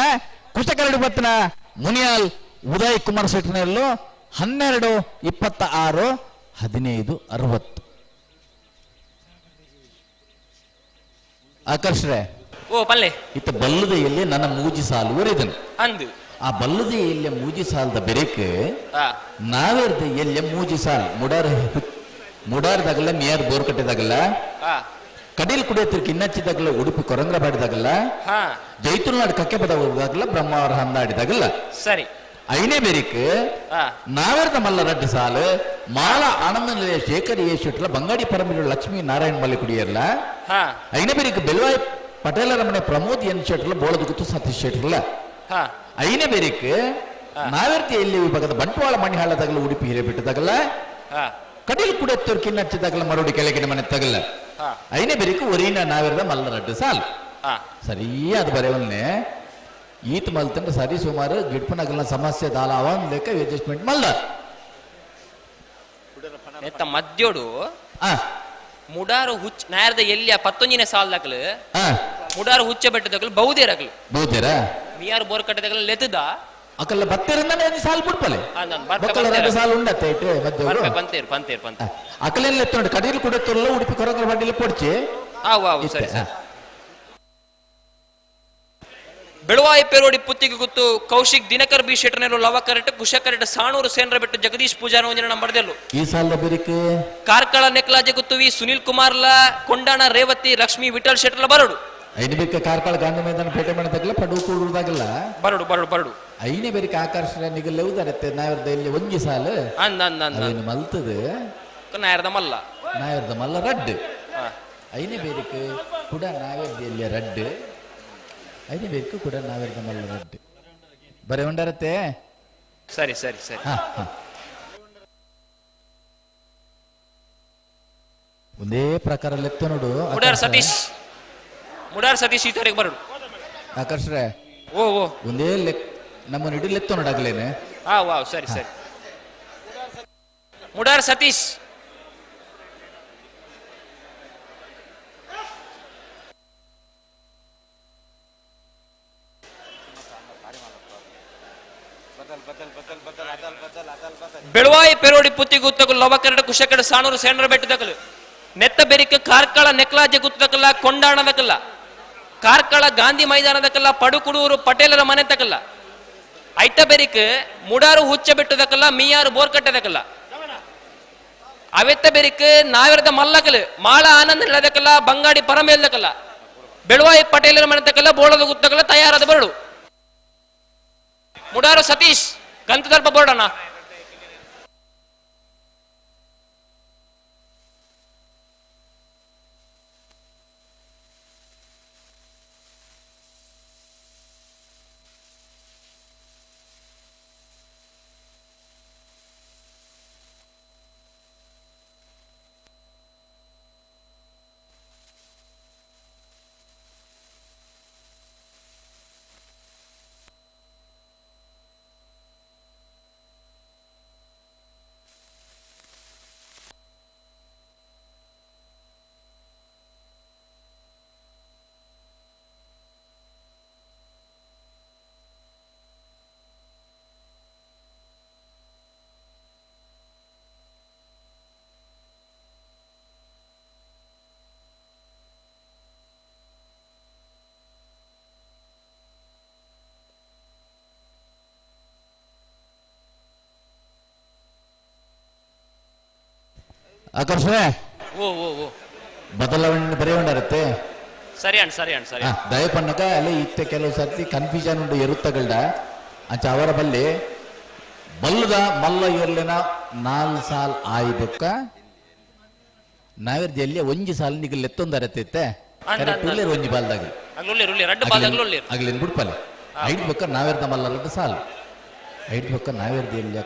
ಕುಶ ಕರಡು ಬತ್ತನ ಮುನಿಯಾಲ್ ಉದಯ್ ಕುಮಾರ್ ಶೆಟ್ಟರ್ನಲ್ಲೂ 12 26 15 60. ಆಕರ್ಷರೆ ಓ ಪಲ್ಲೆ ಇತ್ತ ಬಲ್ಲದ ಎಲ್ಲಿ ನನ್ನ ಮೂಜಿ ಸಾಲು ಊರಿದನು ಅಂದು ಆ ಬಲ್ಲದ ಎಲ್ಲಿ ಮೂಜಿ ಸಾಲದ ಬೆರೆಕ್ ನಾವೇರ್ದ ಎಲ್ಲಿ ಮೂಜಿ ಸಾಲ್ ಮುಡಾರ ಮುಡಾರದಾಗಲ್ಲ ಮೇಯರ್ ಬೋರ್ ಕಟ್ಟಿದಾಗಲ್ಲ ಕಡೀಲ್ ಕುಡಿಯತ್ತಿರ್ಕ ಇನ್ನಚ್ಚಿದಾಗಲ್ಲ ಉಡುಪಿ ಕೊರಂಗ್ರ ಬಾಡಿದಾಗಲ್ಲ ಜೈತುಲ್ನಾಡು ಕಕ್ಕೆ ಪದವಾಗಲ್ಲ ಬ್ರಹ್ಮಾವರ ಹಂದಾಡಿದಾಗಲ್ಲ ಸರಿ ಐನೇ ಬೇರಿಕ್ ನಾವೇರ್ದ ಮಲ್ಲ ರಡ್ಡು ಸಾಲು ಮಾಲ ಆನಂದ ನಿಲಯ ಶೇಖರ್ ಎ ಶೆಟ್ಲ ಬಂಗಾಡಿ ಪರಮೇಶ್ವರ ಲಕ್ಷ್ಮೀ ನಾರಾಯಣ ಮಲ್ಲಿ ಕುಡಿಯರ್ಲ ಐನೇ ಬೇರಿಕ್ ಬೆಲ್ವಾಯ್ ಪಟೇಲರ ಮನೆ ಪ್ರಮೋದ್ ಎನ್ ಶೆಟ್ಲ ಬೋಳದ ಸತೀಶ್ ಶೆಟ್ಲ ಐನೇ ಬೇರಿಕ್ ನಾವೇರ್ತಿ ಎಲ್ಲಿ ವಿಭಾಗದ ಬಂಟ್ವಾಳ ಮಣಿಹಾಳದಾಗಲ ಉಡುಪಿ ಹಿರೇಬಿಟ್ಟದಾಗಲ್ಲ ಕಡಿಲ್ ಕುಡೆತ್ತೂರು ಕಿನ್ನಚ್ಚಿದಾಗಲ ಮರುಡಿ ಕೆಳಗಿನ ಮನೆ ತಗಲ ಐನೇ ಬೆರಿಕು ಒರಿನ ನಾವಿರದ ಮಲ್ಲ ರಡ್ಡು ಸಾಲ್ ಸರಿ ಅದು ಬರೆಯವನ್ನೇ ಈತ ಮಲ್ತಂದ್ರೆ ಸರಿ ಸುಮಾರು ಗಿಡ್ಪನಗಲ್ನ ಸಮಸ್ಯೆ ದಾಲ ಅವನ್ ಲೆಕ್ಕ ಅಡ್ಜಸ್ಟ್ಮೆಂಟ್ ಮಲ್ಲ ನೆತ್ತ ಮದ್ಯೋಡು ಮುಡಾರು ಹುಚ್ಚ ನಾಯರ್ದ ಎಲ್ಲಿಯ ಪತ್ತೊಂಜಿನ ಸಾಲ್ ದಾಖಲು ಮುಡಾರು ಹುಚ್ಚ ಬೆಟ್ಟದಕಲು ಬಹುದೇರಕಲು ಬಹುದೇರ ಮಿಯಾರು ಬೋರ್ ಕಟ್ಟದಕಲು ಲೆತ್ತದ ಅಕಲ್ಲ ಬತ್ತೆರಿಂದ ಒಂಜಿ ಸಾಲ್ ಬಿಡ್ಪಲೆ ಬಕ್ಕಲ ಎರಡು ಸಾಲ್ ಉಂಡತ್ತೆ ಇಟ್ಟು ಮಧ್ಯ ಪಂತೇರು ಪಂತೇರು ಪಂತೇರು ಅಕಲೆಲ್ಲ ಎತ್ತುಂಡು ಕಡೀಲ್ ಕುಡತ್ತುಲ್ಲ ಉಡುಪಿ ಕೊರಕಲ ಬಂಡಿಲ ಪೊಡ್ಚಿ ಆವು ಆವು ಸರಿ ಸರಿ ಬೆಳುವಾಯಿ ಪೇರೋಡಿ ಪುತ್ತಿಗೆ ಗುತ್ತು ಕೌಶಿಕ್ ದಿನಕರ್ ಬಿ ಶೆಟ್ಟರ್ನೆಲ್ಲ ಲವ ಕರೆಟ್ ಕುಶ ಕರೆಟ್ ಸಾಣೂರು ಸೇನರ ಬಿಟ್ಟು ಜಗದೀಶ್ ಪೂಜಾರ ಒಂಜಿನ ನಂಬರ್ದೆಲ್ಲು ಈ ಸಾಲದ ಬಿರಿಕೆ ಕಾರ್ಕಳ ನೆಕ್ಲಾಜೆ ಗುತ್ತುವಿ ಸುನಿಲ್ ಕುಮಾರ್ಲ ಕೊಂಡಾಣ ರೇವತಿ ಲಕ್ಷ್ಮಿ ವಿಠಲ್ ಶೆಟ್ಟರ್ಲ ಬರಡು ಐನ ಬೇಕ ಕಾರ್ಕಳ ಗಾಂಧಿ ಮೈದಾನ ಪೇಟೆ ಮಾಡದಾಗಲ್ಲ ಪಡು ಕೂಡುದಾಗಲ್ಲ ಬರಡು ಬರಡು ಬರಡು ಐನೇ ಬೇರೆ ಆಕರ್ಷಣೆ ನಿಗಲೆವುದರತ್ತೆ ನಾಯರ್ದ ಇಲ್ಲಿ ಒಂಜಿ ಸಾಲು ಅಂದ ಅಂದ ಅಂದ ಅವೇನು ಮಲ್ತದು ನಾಯರ್ದ ಮಲ್ಲ ನಾಯರ್ದ ಮಲ್ಲ ರಡ್ಡು ಐನೇ ಬೇರಿಕ್ ಕೂಡ ನಾವೇರ್ದ ಇಲ್ಲಿ ರಡ್ಡು ಐನೇ ಬೇರಿಕ್ ಕೂಡ ನಾವೇರ್ದ ಮಲ್ಲ ರಡ್ಡು ಬರೇ ಉಂಡರತ್ತೆ ಸರಿ ಸರಿ ಸರಿ ಹಾ ಹಾ ಒಂದೇ ಪ್ರಕಾರ ಲೆಕ್ಕ ನೋಡು ಮುಡಾರ್ ಸತೀಶ್ ಮುಡಾರ್ ಸತೀಶ್ ಈ ತಾರೀಕು ಬರಡು ಆಕರ್ಷರೆ ಓ ಓ ಒಂದೇ ಲೆಕ್ ನಮ್ಮನ್ನ ಇಡೀ ಲೆಕ್ಕ ನೋಡಾಗ್ಲೇನೆ ಹಾ ವಾವ್ ಸರಿ ಸರಿ ಮುಡಾರ್ ಸತೀಶ್ ಬೆಳುವಾಯಿ ಪೆರೋಡಿ ಪುತ್ತಿ ಗುತ್ತಗು ಲವಕರಡ ಕುಶಕಡ ಸಾಣೂರು ಸೇನರ ಬೆಟ್ಟದಕಲು ನೆತ್ತ ಬೆರಿಕ ಕಾರ್ಕಳ ನೆಕ್ಲಾಜೆ ಗುತ್ತಕಲ್ಲ ಕೊಂಡಾಣದಕಲ್ಲ ಕಾರ್ಕಳ ಗಾಂಧಿ ಮೈದಾನದಕಲ್ಲ ಪಡುಕುಡೂರು ಪಟೇಲರ ಮನೆ ತಕಲ್ಲ ಐತ ಬೆರಿಕ್ ಮುಡಾರು ಹುಚ್ಚ ಬೆಟ್ಟದಕಲ್ಲ ಮೀಯಾರು ಬೋರ್ಕಟ್ಟದಕಲ್ಲ ಅವೆತ್ತ ಬೆರಿಕ್ ನಾವಿರದ ಮಲ್ಲಕಲು ಮಾಳ ಆನಂದ ಇಲ್ಲದಕ್ಕಲ್ಲ ಬಂಗಾಡಿ ಪರಮೇಲ್ದಕಲ್ಲ ಬೆಳುವಾಯಿ ಪಟೇಲರ ಮನೆ ತಕಲ್ಲ ಬೋಳದ ಗುತ್ತಕಲ್ಲ ತಯಾರಾದ ಬರಡು ಮುಡಾರು ಸತೀಶ್ ಗಂತದಲ್ಪ ಬೋರ್ಡಣ್ಣ ಆಕರ್ಷಣೆ ಓ ಓ ಓ ಬದಲಾವಣೆ ಬರೆಯೋಂಡರತ್ತೆ ಸರಿ ಅಣ್ಣ ಸರಿ ಅಣ್ಣ ಸರಿ ದಯಪನ್ನಕ ಅಲ್ಲಿ ಇತ್ತೆ ಕೆಲವು ಸರ್ತಿ ಕನ್ಫ್ಯೂಷನ್ ಉಂಟು ಎರುತ್ತಗಳ್ಡ ಅಂಚ ಅವರ ಬಲ್ಲಿ ಬಲ್ಲದ ಮಲ್ಲ ಇರ್ಲಿನ ನಾಲ್ ಸಾಲ್ ಆಯ್ಬೊಕ್ಕ ನಾವಿರ್ದ ಎಲ್ಲಿ ಒಂಜಿ ಸಾಲ್ ನಿಗಲ್ ಎತ್ತೊಂದರತ್ತಿತ್ತೆ ಕರೆಕ್ಟ್ ಉಲ್ಲೇರು ಒಂಜಿ ಬಾಲ್ದಾಗ ಅಗ್ಲುಲ್ಲೇರು ಉಲ್ಲೇರು ರಡ್ಡು ಬಾಲ್ ಅಗ್ಲುಲ್ಲೇರು ಅಗ್ಲಿನ್ ಬಿಡ್ಪಲೆ ಐದು ಬೊಕ್ಕ ನಾವೇರ್ದ ಮಲ್ಲ ರಡ್ಡು ಸಾಲ್ ಐದು ಬೊಕ್ಕ ನಾವೇರ್ದ ಎಲ್ಲಿ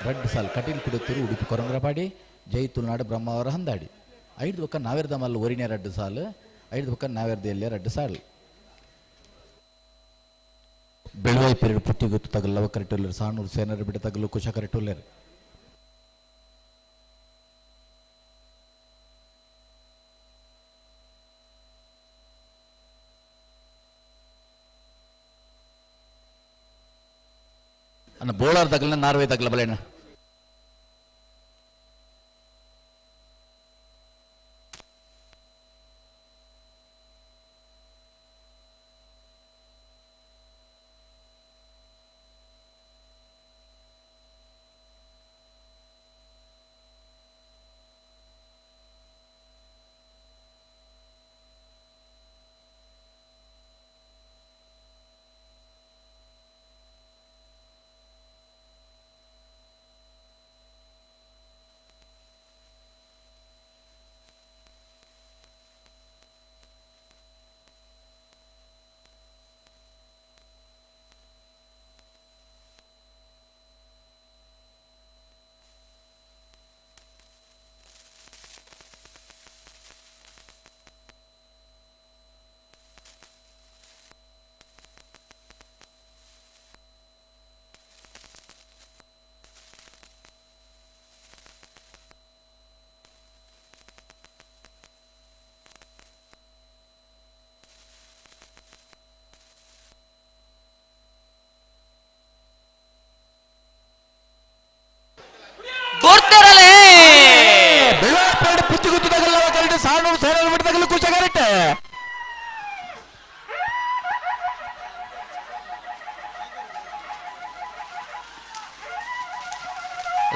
ರಡ್ಡು ಸಾಲ್ ಕಟೀಲ್ ಕುಡುತ್ತೂರು ಉಡುಪಿ ಕೊರಂಗ್ರಪಾಡಿ ಜೈ ತುಳುನಾಡು ಬ್ರಹ್ಮಾವರ ಹಂದಾಡಿ ಐದು ಬೊಕ್ಕ ನಾವೇರ್ದ ಮಲ್ಲ ಒರಿನೇ ರಡ್ಡು ಸಾಲು ಐದು ಬೊಕ್ಕ ನಾವೇರ್ದ ಎಲ್ಲಿ ರಡ್ಡು ಸಾಲು ಬೆಳುವಾಯಿ ಪೆರಡು ಪುಟ್ಟಿ ಗೊತ್ತು ತಗಲು ಲವ ಕರೆಟುಲ್ಲೇರು ಸಾಣೂರು ಸೇನರು ಬಿಡ ತಗಲು ಕುಶ ಕರೆಟುಲ್ಲೇರು ಅನ್ನ ಬೋಳಾರ್ ತಗಲ ನಾರ್ವೆ ತಗಲ ಬಲೇಣ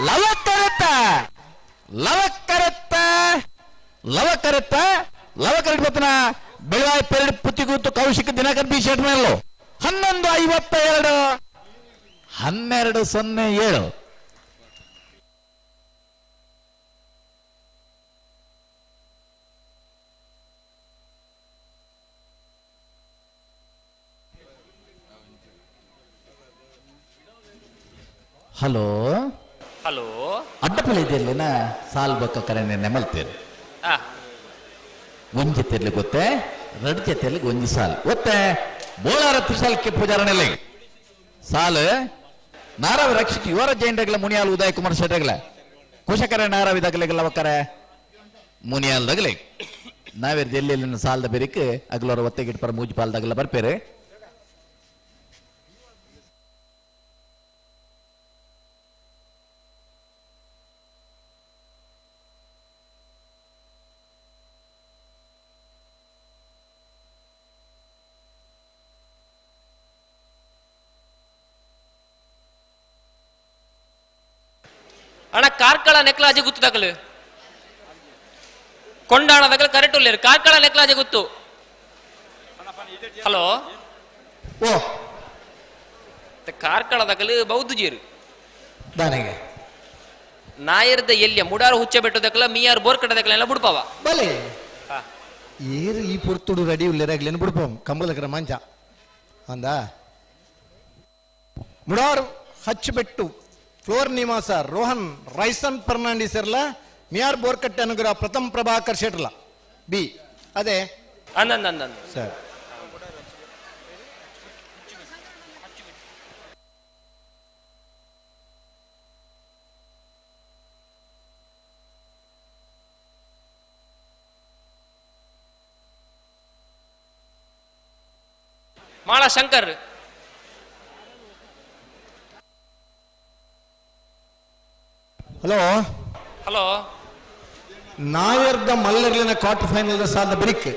ಲವಕರೆತ್ತ ಲವಕರೆತ್ತ ಲವಕರೆತ್ತ ಲವಕರೆಟ್ ಬತ್ತನ ಬೆಳವಾಯಿ ಪೆರಡು ಪುತ್ತಿಗೂತು ಕೌಶಿಕ ದಿನಕರ್ ಬಿ ಶೆಟ್ ಮೇಲೋ 11:52 12:07. ಹಲೋ ಹಲೋ ಅಡ್ಡಪಲೆ ಇದೆಯಲ್ಲೇನ ಸಾಲ್ ಬಕ್ಕ ಕರೆ ನೆಮಲ್ತೇನೆ ಒಂಜಿ ತೆರ್ಲಿ ಗೊತ್ತೆ ರಡ್ ಜೊತೆಯಲ್ಲಿ ಒಂಜಿ ಸಾಲ್ ಗೊತ್ತೆ ಬೋಳಾರ ತ್ರಿಶಾಲ್ಕೆ ಪೂಜಾರನೆಲ್ಲ ಸಾಲು ನಾರಾವಿ ರಕ್ಷಿತ ಯುವರ ಜೈಂಡಗಲ ಮುನಿಯಾಲ್ ಉದಯ್ ಕುಮಾರ್ ಶೆಟ್ಟಗಲ ಕುಶಕರ ನಾರಾವಿ ದಗಲೆಗಲ ಒಕ್ಕರೆ ಮುನಿಯಾಲ್ ದಗಲೆ ನಾವೇರ್ ಜೆಲ್ಲಿ ಸಾಲದ ಬೆರಿಕ್ ಅಗಲೋರ ಒತ್ತೆಗಿಟ್ಪರ ಮೂಜಿ ಪಾಲ್ ದಗಲ ಬರ್ಪೇರೆ. ಅಣ್ಣ ಕಾರ್ಕಳ ನೆಕ್ಲಾಜೆ ಗುತ್ತು ತಗಲು ಕೊಂಡಾಣ ತಗಲು ಕರೆಕ್ಟ್ ಉಲ್ಲೇರು ಕಾರ್ಕಳ ನೆಕ್ಲಾಜೆ ಗುತ್ತು. ಹಲೋ ಓ ಕಾರ್ಕಳ ತಗಲು ಬೌದ್ಧ ಜೀರು ದಾನೆಗೆ ನಾಯರ್ದ ಎಲ್ಲಿಯ ಮುಡಾರು ಹುಚ್ಚ ಬೆಟ್ಟು ದಕ್ಕಲ ಮೀಯಾರು ಬೋರ್ ಕಟ್ಟ ದಕ್ಕಲ ಎಲ್ಲ ಬುಡ್ಪಾವ ಬಲೆ ಏರು ಈ ಪೊರ್ತುಡು ರೆಡಿ ಉಲ್ಲೇರಾಗ್ಲೇನು ಬುಡ್ಪಂ ಕಂಬಲಕರ ಮಂಚ ಅಂದ ಮುಡಾರು ಹಚ್ಚಬೆಟ್ಟು ಫ್ಲೋರ್ ನಿವಾಸ ರೋಹನ್ ರೈಸನ್ ಫರ್ನಾಂಡಿಸ್ ಇರಲ್ಲ ಮಿಯಾರ್ ಬೋರ್ಕಟ್ಟೆ ಅನುಗ್ರಹ ಪ್ರಥಮ್ ಪ್ರಭಾಕರ್ ಶೆಟ್ರಲ್ಲ ಬಿ ಅದೇ ಅಂದ ಸರ್. ಮಾಳಾ ಶಂಕರ್ ಹಲೋ ಹಲೋ ನಾಯರ್ದ ಮಲ್ಲರ್ಲಿನ ಕ್ವಾರ್ಟರ್ ಫೈನಲ್ the ಸಾಲದ ಬ್ರಿಕ್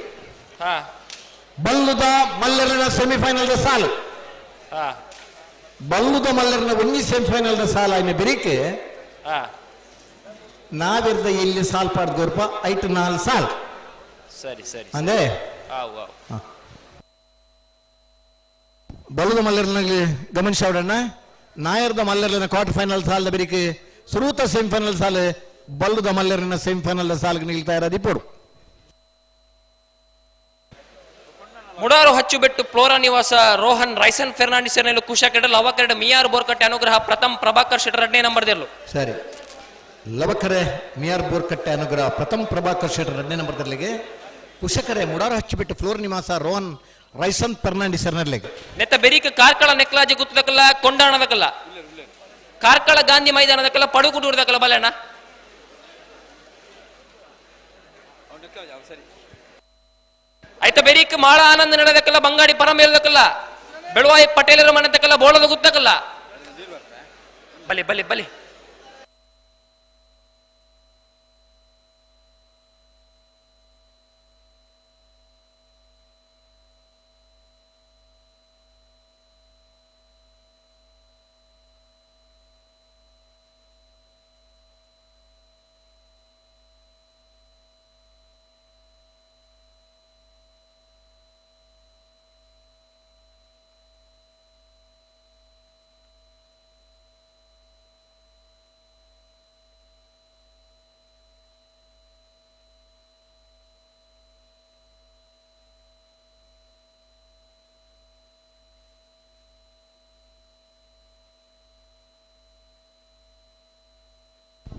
ಬಲ್ಲುದ ಮಲ್ಲರ್ಲಿನ ಸೆಮಿಫೈನಲ್ the ಸಾಲು ಬಲ್ಲುದ ಮಲ್ಲರ್ನ ಒಂಜಿ ಸೆಮಿಫೈನಲ್ the ಸಾಲ ಆಯ್ನ ಬಿರಿಕ್ ನಾವಿರ್ದ ಎಲ್ಲಿ ಸಾಲ್ ಪಾಡ್ ಗೋರ್ಪ ಐಟ್ ನಾಲ್ ಸಾಲ್ ಸರಿ ಸರಿ ಅಂದೇ ಬಲ್ಲುದ ಮಲ್ಲರ್ನಲ್ಲಿ ಗಮನಿಸೋಡಣ್ಣ ನಾಯರ್ದ ಮಲ್ಲರ್ಲಿನ ಕ್ವಾರ್ಟರ್ ಫೈನಲ್ ಸಾಲದ ಬಿರಿಕ್ ಸುರೂತ ಸೆಮಿಫೈನಲ್ ಸಾಲು ಬಲ್ಲುದ ಮಲ್ಲರಿನ ಸೆಮಿಫೈನಲ್ ಸಾಲ್ಗೆ ನಿಲ್ತಾ ಇರೋದು ಇಪ್ಪಡು. ಮುಡಾರು ಹಚ್ಚುಬೆಟ್ಟು ಫ್ಲೋರಾ ನಿವಾಸ ರೋಹನ್ ರೈಸನ್ ಫೆರ್ನಾಂಡಿಸ್ ಕುಶ ಕೆಡಲ್ ಅವಕರಡ ಮಿಯಾರ್ ಬೋರ್ಕಟ್ಟೆ ಅನುಗ್ರಹ ಪ್ರಥಮ್ ಪ್ರಭಾಕರ್ ಶೆಟ್ಟರ್ ಎರಡನೇ ನಂಬರ್ ದೆಲ್ಲು. ಸರಿ ಲವಕರೆ ಮಿಯಾರ್ ಬೋರ್ಕಟ್ಟೆ ಅನುಗ್ರಹ ಪ್ರಥಮ್ ಪ್ರಭಾಕರ್ ಶೆಟ್ಟರ್ ಎರಡನೇ ನಂಬರ್ ದರ್ಲಿಗೆ ಕುಶಕರೆ ಮುಡಾರು ಹಚ್ಚಿಬಿಟ್ಟು ಫ್ಲೋರ್ ನಿವಾಸ ರೋಹನ್ ರೈಸನ್ ಫೆರ್ನಾಂಡಿಸ್ ಎರಡನೇಗೆ. ನೆತ್ತ ಬೆರಿಕ ಕಾರ್ಕಳ ನೆಕ್ಲಾಜಿ ಗುತ್ತದಕ್ಕಲ್ಲ ಕೊಂಡಾಣದಕ್ಕಲ್ಲ ಕಾರ್ಕಳ ಗಾಂಧಿ ಮೈದಾನದಕ್ಕಲ್ಲ ಪಡುಗುಡೂರ್ದಕ್ಕಲ್ಲ ಬಲೆಣ್ಣ. ಆಯ್ತ ಬೆರಿಕ್ ಮಾಳ ಆನಂದ ನಡೆದಕ್ಕಲ್ಲ ಬಂಗಾಡಿ ಪರಮ ಹೇಳದಕ್ಕಲ್ಲ ಬೆಳವಾಯಿ ಪಟೇಲರ ಮನೆ ತಕ್ಕಲ್ಲ ಬೋಳದ ಗುತ್ತಕ್ಕಲ್ಲ ಬಲಿ ಬಲಿ ಬಲಿ.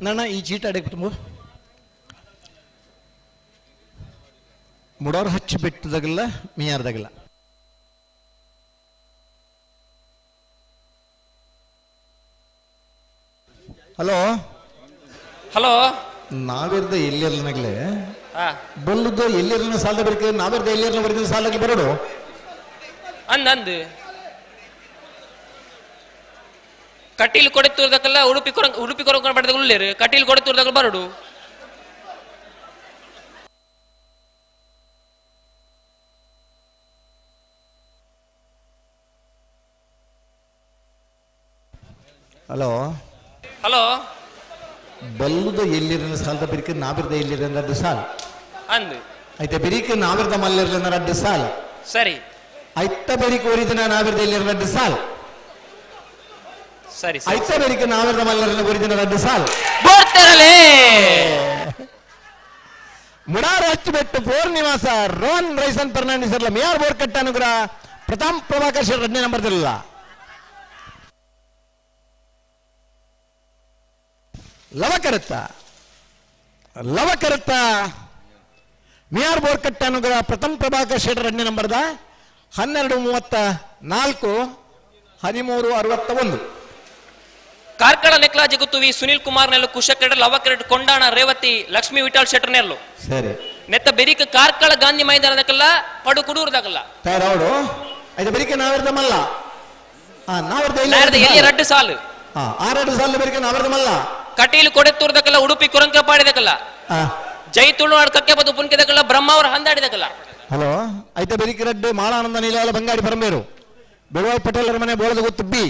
ನನ್ನ ಈ ಚೀಟ ಅಡಕ್ಕೆ ತುಂಬ ಮುಡೋರ್ ಹಚ್ಚಿ ಬಿಟ್ಟದಾಗಲ್ಲ ಮಿಯಾರ್ದಾಗಲ್ಲ. ಹಲೋ ಹಲೋ ನಾವಿರ್ದ ಎಲ್ಲಿರ್ಲನಾಗ್ಲೆ ಬಲ್ಲದ ಎಲ್ಲಿರ್ಲಿನ ಸಾಲದ ಬರೀಕೆ ನಾವಿರ್ದ ಎಲ್ಲಿರ್ಲಿನ ಬರೀ ಸಾಲಕ್ಕೆ ಬರೋಡು ಅಂದ ಅಂದು ಕಟೀಲ್ ಕೊಡೆತ್ತೂರ್ದಕ್ಕೆಲ್ಲ ಉಡುಪಿ ಕೊರ ಉಡುಪಿ ಕೊರಂಕ ಪಡೆದ ಉಳ್ಳೇರು ಕಟೀಲ್ ಕೊಡೆತ್ತೂರ್ದಾಗ ಬರಡು. ಹಲೋ ಹಲೋ ಬಲ್ಲುದ ಎಲ್ಲಿರನ ಸಾಲದ ಬಿರಿಕೆ ನಾಬಿರ್ದ ಎಲ್ಲಿರನ ರಡ್ಡು ಸಾಲ್ ಅಂದು ಐತೆ ಬಿರಿಕೆ ನಾವಿರ್ದ ಮಲ್ಲಿರ್ಲಿನ ರಡ್ಡು ಸಾಲ್. ಸರಿ. ಐತ ಬೆರಿಕೆ ಒರಿದಿನ ನಾವಿರ್ದ ಎಲ್ಲಿರನ ರಡ್ಡು ಸಾಲ್. ಸರಿ. ಐತ ಬೆರಿಕೆ ನಾವಿರ್ದ ಮಲ್ಲರ್ನ ಒರಿದಿನ ರಡ್ಡು ಸಾಲ್. ಬೋರ್ತೆರಲೇ. ಮುಡಾರು ಹಚ್ಚಿಬೆಟ್ಟು ಫ್ಲೋರ್ ನಿವಾಸ ರೋಹನ್ ರೈಸನ್ ಫರ್ನಾಂಡಿಸ್ ಅಲ್ಲ ಮಿಯಾರ್ ಬೋರ್ಕಟ್ಟ ಅನುಗ್ರಹ ಪ್ರತಾಪ್ ಪ್ರಭಾಕರ್ ಶೆಟ್ಟಿ ಎರಡನೇ ನಂಬರ್ ಇಲ್ಲ. ಲವಕರತ್ತ ಲವಕರತ್ತ ಮಿಯಾರ್ ಬೋರ್ಕಟ್ಟ ಅನುಗ್ರಹ ಪ್ರಥಮ್ ಪ್ರಭಾಕರ್ ಶೆಟ್ಟರ್ ಎರಡನೇ ನಂಬರ್ದ 12:34 13:61. ಕಾರ್ಕಳ ನೆಕ್ಲಾಜಿ ಗುತ್ತುವಿ ಸುನಿಲ್ ಕುಮಾರ್ ನೆಲ್ಲು ಕುಶಕರೆಡ್ ಲವಕರೆಡ್ ಕೊಂಡಾಣ ರೇವತಿ ಲಕ್ಷ್ಮೀ ವಿಠಲ್ ಶೆಟ್ಟರ್ ನೆಲ್ಲು. ಸರಿ. ನೆತ್ತ ಬೆರಿಕ ಕಾರ್ಕಳ ಗಾಂಧಿ ಮೈದಾನದಕಲ್ಲ ಪಡು ಕುಡೂರ್ದಾಗಲ್ಲ. ತಯಾರವಡು ಐತೆ ಬೆರಿಕೆ ನಾವಿರ್ದ ಮಲ್ಲ ನಾವಿರ್ದ ಎಲ್ಲಿ ರಡ್ಡು ಸಾಲು ಆರಡು ಸಾಲು ಬೆರಿಕೆ ನಾವಿರ್ದ ಮಲ್ಲ. ಕಟೀಲು ಕೊಡೆತ್ತೂರ್ದಕಲ್ಲ ಉಡುಪಿ ಕುರಂಕಪಾಡಿದಕಲ್ಲ ಜೈ ತುಳುನಾಡು ಕಕ್ಕೆಬದು ಪುನ್ಕೆದಕಲ್ಲ ಬ್ರಹ್ಮಾವರ ಹಂದಾಡಿದಕಲ್ಲ. ಹಲೋ ಐತೆ ಬೆರಿಕೆ ರಡ್ಡು ಮಾಳಾನಂದ ನೀಲಾಲ ಬಂಗಾಡಿ ಪರಂಬೇರು ಬೆಳುವಾಯಿ ಪಟೇಲರ ಮನೆ ಬೋಳದ ಗೊತ್ತು ಬಿ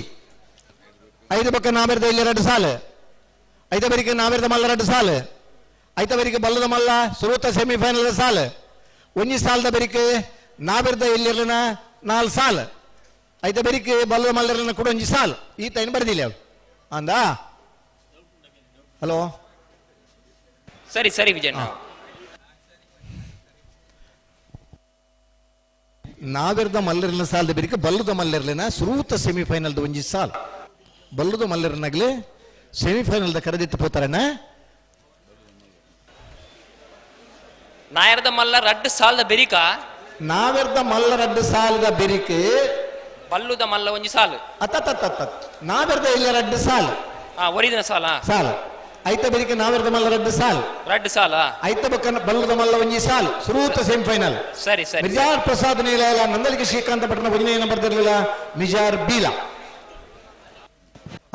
ಐದು ಪಕ್ಕ ನಾವಿರ್ದ ಇಲ್ಲಿ ಎರಡು ಸಾಲು ಐತೆ ಬೆರಿಕೆ ನಾವಿರ್ದ ಮಲ್ಲ ಎರಡು ಸಾಲು ಐತ ಬೆರಿಕೆ ಬಲ್ಲದ ಮಲ್ಲ ಸುರೂತ ಸೆಮಿಫೈನಲ್ ಸಾಲು ಒಂಜಿ ಸಾಲದ ಬೆರಿಕೆ ನಾವಿರ್ದ ಇಲ್ಲಿರ್ಲಿನ ನಾಲ್ ಸಾಲು ಐತ ಬೆರಿಕೆ ಬಲ್ಲದ ಮಲ್ಲರ್ಲಿನ ಕೂಡ ಒಂಜಿ ಸಾಲು ಈ ತೈನ್ ಬರ್ದಿಲ್ಲ ಅವು ಅಂದ. ಹಲೋ ಸರಿ ಸರಿ ವಿಜಯಣ್ಣ. ನಾವಿರ್ದ ಮಲ್ಲರ್ಲಿನ ಸಾಲದ ಬೆರಿಕೆ ಬಲ್ಲದ ಮಲ್ಲಿರ್ಲಿನ ಸುರೂತ ಸೆಮಿಫೈನಲ್ದ ಒಂಜಿ ಸಾಲ್ ಬಲ್ಲದ ಮಲ್ಲರ್ನಾಗ್ಲಿ ಸೆಮಿಫೈನಲ್ದ ಕರೆದಿತ್ತು ಪೋತಾರಣ್ಣ. ನಾಯರ್ದ ಮಲ್ಲ ರಡ್ಡು ಸಾಲದ ಬೆರಿಕ ನಾವೆರ್ದ ಮಲ್ಲ ರಡ್ಡು ಸಾಲದ ಬೆರಿಕೆ ಬಲ್ಲುದ ಮಲ್ಲ ಒಂಜಿ ಸಾಲು ಅತ್ತ ನಾವೆರ್ದ ಇಲ್ಲ ರಡ್ಡು ಸಾಲು ಒರಿದಿನ ಸಾಲ ಸಾಲ ಐತ ಬೆರಿಕೆ ನಾವೆರ್ದ ಮಲ್ಲ ರಡ್ಡು ಸಾಲ್ ರಡ್ಡು ಸಾಲ ಐತ ಬಕ್ಕ ಬಲ್ಲದ ಮಲ್ಲ ಒಂಜಿ ಸಾಲ್ ಸುರೂತ ಸೆಮಿಫೈನಲ್. ಸರಿ ಸರಿ. ಮಿಜಾರ್ ಪ್ರಸಾದ್ ನೀಲಾಲ ನಂದಲಿಗೆ ಶ್ರೀಕಾಂತ ಪಟ್ಟಣ ಒಂಜನೇ ನಂಬರ್ ಇರಲಿಲ್ಲ ಮಿಜಾರ್ ಬೀಲಾ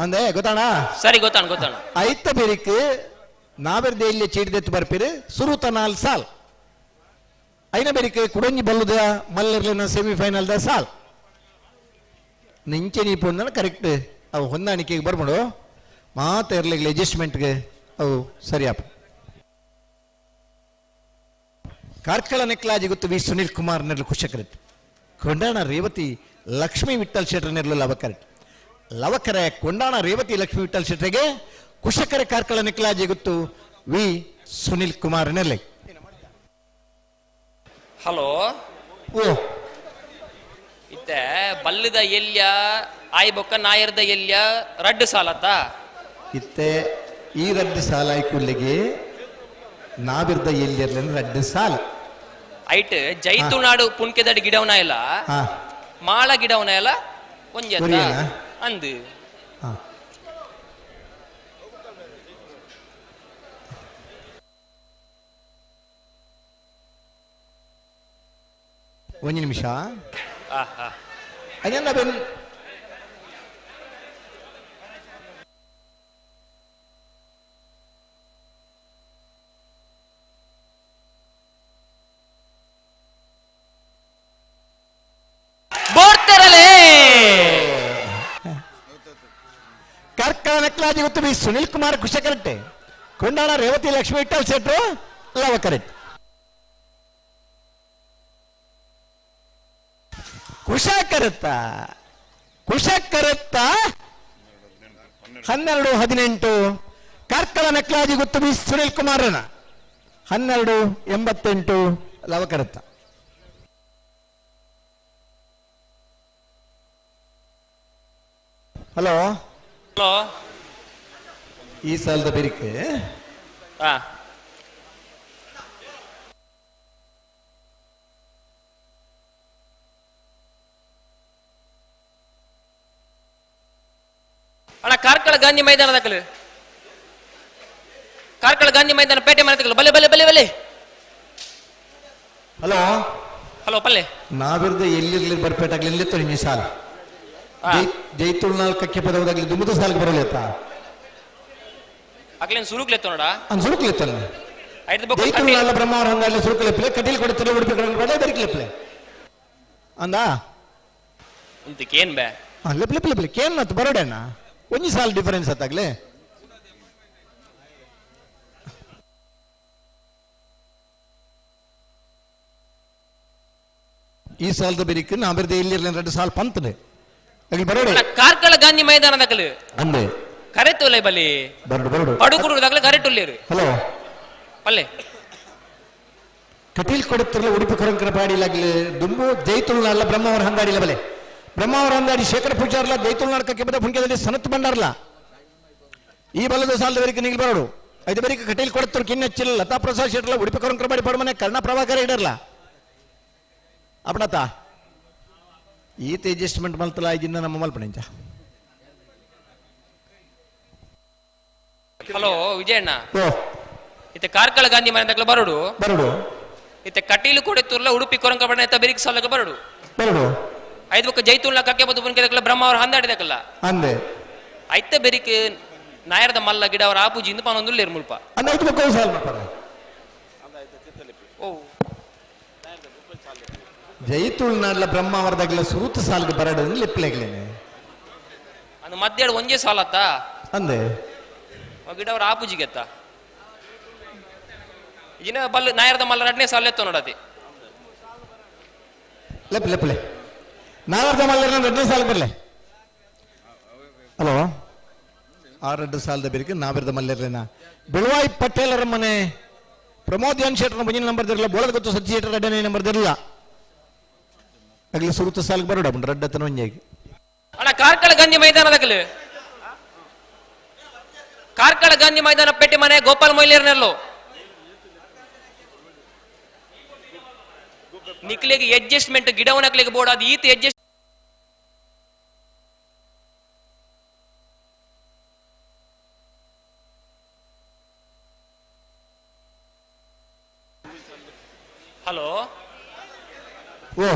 ಅಂದೆ ಗೊತ್ತಾಣ. ಸರಿ ಗೊತ್ತಾಣ ಗೊತ್ತಾಣ. ಐತ ಬೆರಿಕೆ ನಾವೆರ್ದ ಇಲ್ಲಿ ಚೀಟಿದೆತ್ತು ಬರ್ಪಿರು ಸುರೂತ ನಾಲ್ ಸಾಲ್ ಐನ ಬೆರಿಕೆ ಕುಡಂಜಿ ಬಲ್ಲುದ ಮಲ್ಲರ್ಲಿನ ಸೆಮಿಫೈನಲ್ the ಸಾಲ್ ನಿಂಚೆ ನೀಪು ಕರೆಕ್ಟ್ ಅವು ಹೊಂದಾಣಿಕೆಗೆ ಬರ್ಬಿಡು ಮಾತ ಇರ್ಲಿಲ್ಲ ಅಡ್ಜಸ್ಟ್ಮೆಂಟ್ಗೆ ಅವು ಸರಿಯಪ್ಪ. ಕಾರ್ಕಳ ನೆಕ್ಲಾಜಿ ಗೊತ್ತು ವಿ ಸುನಿಲ್ ಕುಮಾರ್ ನೆರ್ಲು ಕುಶಕರೆಟ್ ಕೊಂಡಾಣ ರೇವತಿ ಲಕ್ಷ್ಮೀ ವಿಠಲ್ ಶೆಟ್ಟರ್ ನೆರ್ಲು ಲವಕರೆಟ್ ಲವಕರೆ ಕೊಂಡಾಣ ರೇವತಿ ಲಕ್ಷ್ಮೀ ವಿಠಲ್ ಶೆಟ್ಟರಿಗೆ ಕುಶಕರೆ ಕಾರ್ಕಳ ನೆಕ್ಲಾಜಿ ಗೊತ್ತು ವಿ ಸುನಿಲ್ ಕುಮಾರ್ ನೆರ್ಲೆ. ಹಲೋ ಓ ಇತ್ತೆ ಬಲ್ಲದ ಎಲ್ಯ ಆಯ್ ಬೊಕ್ಕ ನಾಯರ್ದ ಎಲ್ಯ ರಡ್ಡು ಸಾಲತ್ತ ಇತ್ತೆ ಈ ರಡ್ಡು ಸಾಲ ಕೂಡ್ಲಿಗೆ ನಾವಿರ್ದ ಎಲ್ಲಿರ್ಲಿನ ರಡ್ಡು ಸಾಲ ಐಟ್ ಜೈತುನಾಡು ಪುನ್ಕೆದಡಿ ಗಿಡವನ ಇಲ್ಲ ಮಾಳ ಗಿಡವನ ಇಲ್ಲ ಒಂಜಿ ಅಂದು. ಒಂದು ನಿಮಿಷ ಅದೇನ ಬೆನ್ ಬೋರ್ತೆರಲೇ. ಕಾರ್ಕಳ ನಕ್ಲಾಜಿ ಗೊತ್ತು ಬಿ ಸುನಿಲ್ ಕುಮಾರ್ ಕುಶಕರಟ್ಟೆ ಕೊಂಡಾಣ ರೇವತಿ ಲಕ್ಷ್ಮೀ ವಿಠಲ್ ಶೆಟ್ರು ಲವಕರೆಟ್ ಕುಶಕರತ್ತ ಕುಶಕರತ್ತ 12:18 ಕಾರ್ಕಳ ನಕ್ಲಾಜಿ ಗೊತ್ತು ಬಿ ಸುನಿಲ್ ಕುಮಾರನ 12:88 ಲವಕರತ್ತ. ಹಲೋ ಹಲೋ ಈ ಸಾಲದ ಬೆರಿಕೆ ಅಣ್ಣ ಕಾರ್ಕಳ ಗಾಂಧಿ ಮೈದಾನದಾಕಲು ಕಾರ್ಕಳ ಗಾಂಧಿ ಮೈದಾನ ಪೇಟೆ ಮನೆ ಬಲೆ ಬಲೆ ಬಲೆ ಬಲೆ. ಹಲೋ ಹಲೋ ಪಲ್ಲೆ ನಾವಿರ್ದ ಎಲ್ಲಿರ್ಲಿ ಬರ್ಪೇಟಾಗ್ಲಿ ಎಲ್ಲಿತ್ತು ನಿಮ್ಮ ಸಾಲ ಜೈತುಳ್ನಾಲ್ ಕಕ್ಕೆ ಪದವದಾಗ್ಲಿ ದುಂಬುದ ಸಾಲಿಗೆ ಬರಲೇತ ಅಗ್ಲೇನ್ ಸುರುಕ್ಲೆತ್ತು ನೋಡ ಅವ್ನು ಸುರುಕ್ಲೆತ್ತಲ್ಲ ಜೈತುಳ್ನಾಲ ಬ್ರಹ್ಮಾವರ ಹಂಗಾಗ್ಲಿ ಸುರುಕ್ಲೆಪ್ಲೆ ಕಟೀಲ್ ಕೊಡುತ್ತಾರೆ ಉಡುಪಿ ಕಡೆ ಬರಿಕ್ಲೆಪ್ಲೆ ಅಂದ ಇಂತಕ್ಕೆ ಬೇ ಲೆಪ್ ಲೆಪ್ ಲೆಪ್ಲೆ ಕೇನ್ ಮತ್ತು ಬರೋಡಣ್ಣ ಒಂಜಿ ಸಾಲ ಡಿಫರೆನ್ಸ್ ಆತಾಗ್ಲೆ. ಈ ಸಾಲದ ಬೆರಿಕ್ ನಾಬೆರ್ದ ಎಲ್ಲಿರ್ಲಿ 2 ಸಾಲ ಪಂತನೆ ಅಗ್ಲಿ ಬರೋಡೆ ಕಾರ್ಕಳ ಗಾಂಧಿ ಮೈದಾನ ದಕಲು ಅಂದೆ ಕರೆತುಲೆ ಬಲಿ ಬರಡು ಬರಡು ಪಡುಕುಡು ದಕಲು ಕರೆಟುಲ್ಲೇರು ಹಲೋ ಪಲ್ಲೆ ಕಟೀಲ್ ಕೊಡುತ್ತಿರಲ ಉಡುಪಿ ಕೊರಂಕರ ಪಾಡಿಲಾಗ್ಲಿ ದುಂಬು ಜೈತುಳ್ನಾಡ್ಲ ಬ್ರಹ್ಮಾವರ ಹಂದಾಡಿಲ್ಲ ಬಲೆ ಬ್ರಹ್ಮಾವರ ಹಂದಾಡಿ ಶೇಖರ ಪೂಜಾರ್ಲ ಜೈತುಳ್ನಾಡ್ಕಕ್ಕೆ ಬದ ಪುಂಕ್ಯದಲ್ಲಿ ಸನತ್ ಬಂಡಾರ್ಲ ಈ ಬಲದ ಸಾಲದ ನಿಲ್ ಬರೋಡು ಐದು ಬರೀಕ ಕಟೀಲ್ ಕೊಡುತ್ತರು ಕಿನ್ನಚ್ಚಿಲ್ಲ ಲತಾ ಪ್ರಸಾದ್ ಶೆಟ್ಟರ್ಲ ಉಡುಪಿ ಕೊರಂಕರ ಪಾಡಿ ಪಡಮನೆ ಕರ್ಣ ಪ್ರಭಾಕರ ಇಡರ್ಲ ಅಪ್ಪಣತ ಈತ ಅಡ್ಜಸ್ಟ್ಮೆಂಟ್ ಮಲ್ತಲ ಐದಿನ ನಮ್ಮ ಮಲ್ಪಣಂಚ. ಹಲೋ ವಿಜಯಣ್ಣ, ಓ ಇತ್ತೆ ಕಾರ್ಕಳ ಗಾಂಧಿ ಮನೆ ತಕ್ಲ ಬರೋಡು ಬರೋಡು ಇತ್ತೆ ಕಟೀಲು ಕೊಡೆತ್ತೂರ್ಲ ಉಡುಪಿ ಕೊರಂಕ ಬಣ್ಣ ಎತ್ತ ಬೆರಿಕ್ ಸಾಲಕ್ಕೆ ಬರೋಡು ಬರೋಡು ಐದು ಬೊಕ್ಕ ಜೈತುಳ್ನ ಕಕ್ಕೆ ಬದ್ದು ಪುನ್ಕೆ ದಕ್ಲ ಬ್ರಹ್ಮ ಅವರು ಹಂದಾಡಿದಕ್ಕಲ್ಲ ಅಂದೆ ಐತ ಬೆರಿಕ್ ನಾಯರದ ಮಲ್ಲ ಗಿಡ ಅವರ ಆಪುಜಿ ಇಂದು ಪಾನೊಂದು ಮುಲ್ಪ ಅಂದ ಐದು ಬೊಕ್ಕ ಸಾಲ ಮಾಡ್ತಾರೆ. ಓ ಜೈತುಳ್ನಾಡ್ಲ ಬ್ರಹ್ಮ ಅವರದಾಗಲ ಸುರುತ ಸಾಲ್ಗೆ ಬರಡು ಲಿಪ್ಲೆಗ್ಲೇನೆ ಅಂದು ಮಧ್ಯಾಹ್ನ ಒಂಜೇ ಸಾಲತ್ತ ಅಂದೆ ಗಿಡ ಅವರ ಆಪುಜಿಗೆತ್ತ ಇನ್ನ ಬಲ್ ನಾಯರದ ಮಲ್ಲ ಎರಡನೇ ಸಾಲ ಎತ್ತ ನೋಡತಿ ಲೆಪ್ ಲೆಪ್ಲೆ ನಾಲ್ಕು ಮಲ್ಲ ಎರಡನೇ ಸಾಲ ಬರ್ಲೆ. ಹಲೋ ಆರಡ್ಡು ಸಾಲದ ಬೆರಿಕೆ ನಾವಿರದ ಮಲ್ಲೆರ್ಲೇನ ಬೆಳುವಾಯಿ ಪಟೇಲರ ಮನೆ ಪ್ರಮೋದ್ ಎನ್ ಶೆಟ್ಟರ್ ಮುಂದಿನ ನಂಬರ್ ದಿರಲ್ಲ ಬೋಳದ ಗೊತ್ತು ಸಜ್ಜಿ ಶೆಟ್ಟರ್ ಎರಡನೇ ನಂಬರ್ ದಿರಲ್ಲ ಆಗಲಿ ಸುರುತ ಸಾಲಿಗೆ ಬರೋಡ ರಡ್ಡತನ ಒಂಜಾಗಿ. ಅಣ್ಣ ಕಾರ್ಕಳ ಗಾಂಧಿ ಮೈದಾನದಾಗಲು ಕಾರ್ಕಳ ಗಾಂಧಿ ಮೈದಾನ ಪೇಟೆ ಮನೆ ಗೋಪಾಲ್ ಮೊಯ್ಲಿಯರ್ನೆಲ್ಲೋ ನಿಕ್ಲಿಗೆ ಅಡ್ಜಸ್ಟ್ಮೆಂಟ್ ಗಿಡವನಕ್ಲಿಗೆ ಬೋರ್ಡ್ ಅದು ಈತ ಅಡ್ಜಸ್ಟ್ ಹಲೋ ಓ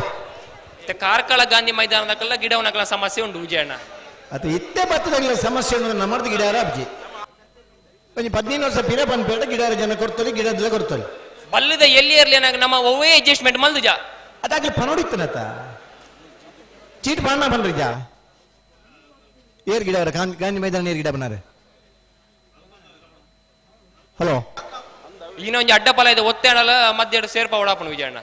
ಕಾರ್ಕಳ ಗಾಂಧಿ ಮೈದಾನದಕ್ಕೆಲ್ಲ ಗಿಡವನಕ್ಲ ಸಮಸ್ಯೆ ಉಂಟು ವಿಜಯಣ್ಣ. ಅದು ಇತ್ತೆ ಬತ್ತದಾಗಲ ಸಮಸ್ಯೆ ಉಂಟು ನಮ್ಮರ್ದು ಗಿಡಾರ ಅಬ್ಜಿ ಒಂಜಿ 15 ವರ್ಷ ಪಿರ ಪನ್ಪೇಡ ಗಿಡಾರ ಜನ ಕೊಡ್ತಾರೆ ಗಿಡದಲ್ಲ ಕೊಡ್ತಾರೆ ಬಲ್ಲದ ಎಲ್ಲಿ ಇರ್ಲಿ ನಮ್ಮ ಒವ್ವೇ ಅಡ್ಜಸ್ಟ್ಮೆಂಟ್ ಮಲ್ದುಜ ಅದಾಗ್ಲಿ ಪನೋಡಿತ್ತನತ ಚೀಟ್ ಪಾಣ ಬನ್ರಿಜ ಏರ್ ಗಿಡ ಅವರ ಗಾಂಧಿ ಮೈದಾನ ಏರ್ ಗಿಡ ಬನ್ನಾರೆ. ಹಲೋ ಇನ್ನೊಂದು ಅಡ್ಡ ಫಲ ಇದೆ ಒತ್ತೆ ಅಣಲ ಮಧ್ಯ ಸೇರ್ಪ ಓಡಾಪಣ ವಿಜಯಣ್ಣ.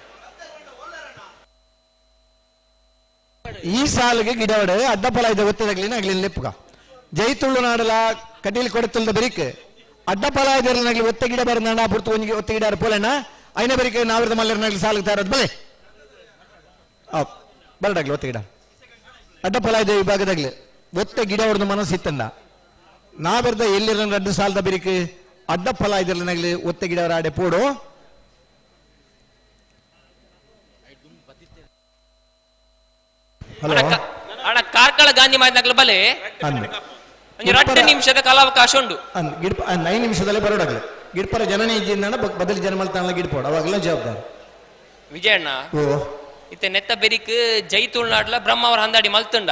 ಈ ಸಾಲಿಗೆ ಗಿಡ ಒಡೆ ಅಡ್ಡ ಫಲ ಇದೆ ಒತ್ತದಾಗ್ಲಿನ ಆಗ್ಲಿನ ಲೆಪ್ಪುಗ ಜೈತುಳ್ಳು ನಾಡಲ ಕಟೀಲ್ ಕೊಡತುಲ್ದ ಬರಿಕ್ ಅಡ್ಡ ಫಲ ಇದೆ ಒತ್ತೆ ಗಿಡ ಬರನಾಡ ಪುರ್ತು ಒಂಜಿ ಒತ್ತೆ ಗಿಡ ಪೋಲಣ್ಣ ಐನ ಬರಿಕೆ ನಾವಿರದ ಮಲ್ಲರ್ನಾಗ್ಲಿ ಸಾಲಿಗೆ ತಾರದ್ ಬಲೆ ಬರಡಾಗ್ಲಿ ಒತ್ತೆ ಗಿಡ ಅಡ್ಡ ಫಲ ಇದೆ ವಿಭಾಗದಾಗ್ಲಿ ಒತ್ತೆ ಗಿಡ ಹೊಡೆದ ಮನಸ್ಸಿತ್ತಂಡ ನಾವೆರ್ದ ಎಲ್ಲಿರ ರಡ್ಡು ಸಾಲದ ಬಿರಿಕ್ ಅಡ್ಡ ಫಲ ಇದಿರಲಿನಾಗ್ಲಿ ಒತ್ತೆ ಗಿಡ ಆಡೆ ಪೋಡು. ಹಲೋ ಅಣ್ಣ ಕಾರ್ಕಳ ಗಾಂಧಿ ಮೈದಾನಗ್ಲ ಬಲೆ 2 ನಿಮಿಷದ ಕಾಲಾವಕಾಶ ಉಂಟು. ಗಿಡ್ಪ 9 ನಿಮಿಷದಲ್ಲೇ ಬರೋಡಾಗ್ಲಿ ಗಿಡ್ಪರ ಜನನೇ ಇದ್ದಿಂದ ಬದಲಿ ಜನ ಮಲ್ತಾನಲ್ಲ ಗಿಡ್ಪೋಡು ಅವಾಗಲ ಜವಾಬ್ದಾರಿ. ವಿಜಯಣ್ಣ ಇತ್ತೆ ನೆತ್ತ ಬೆರಿಕ್ ಜೈ ತುಳುನಾಡ್ಲ ಬ್ರಹ್ಮ ಅವರ ಹಂದಾಡಿ ಮಲ್ತುಂಡ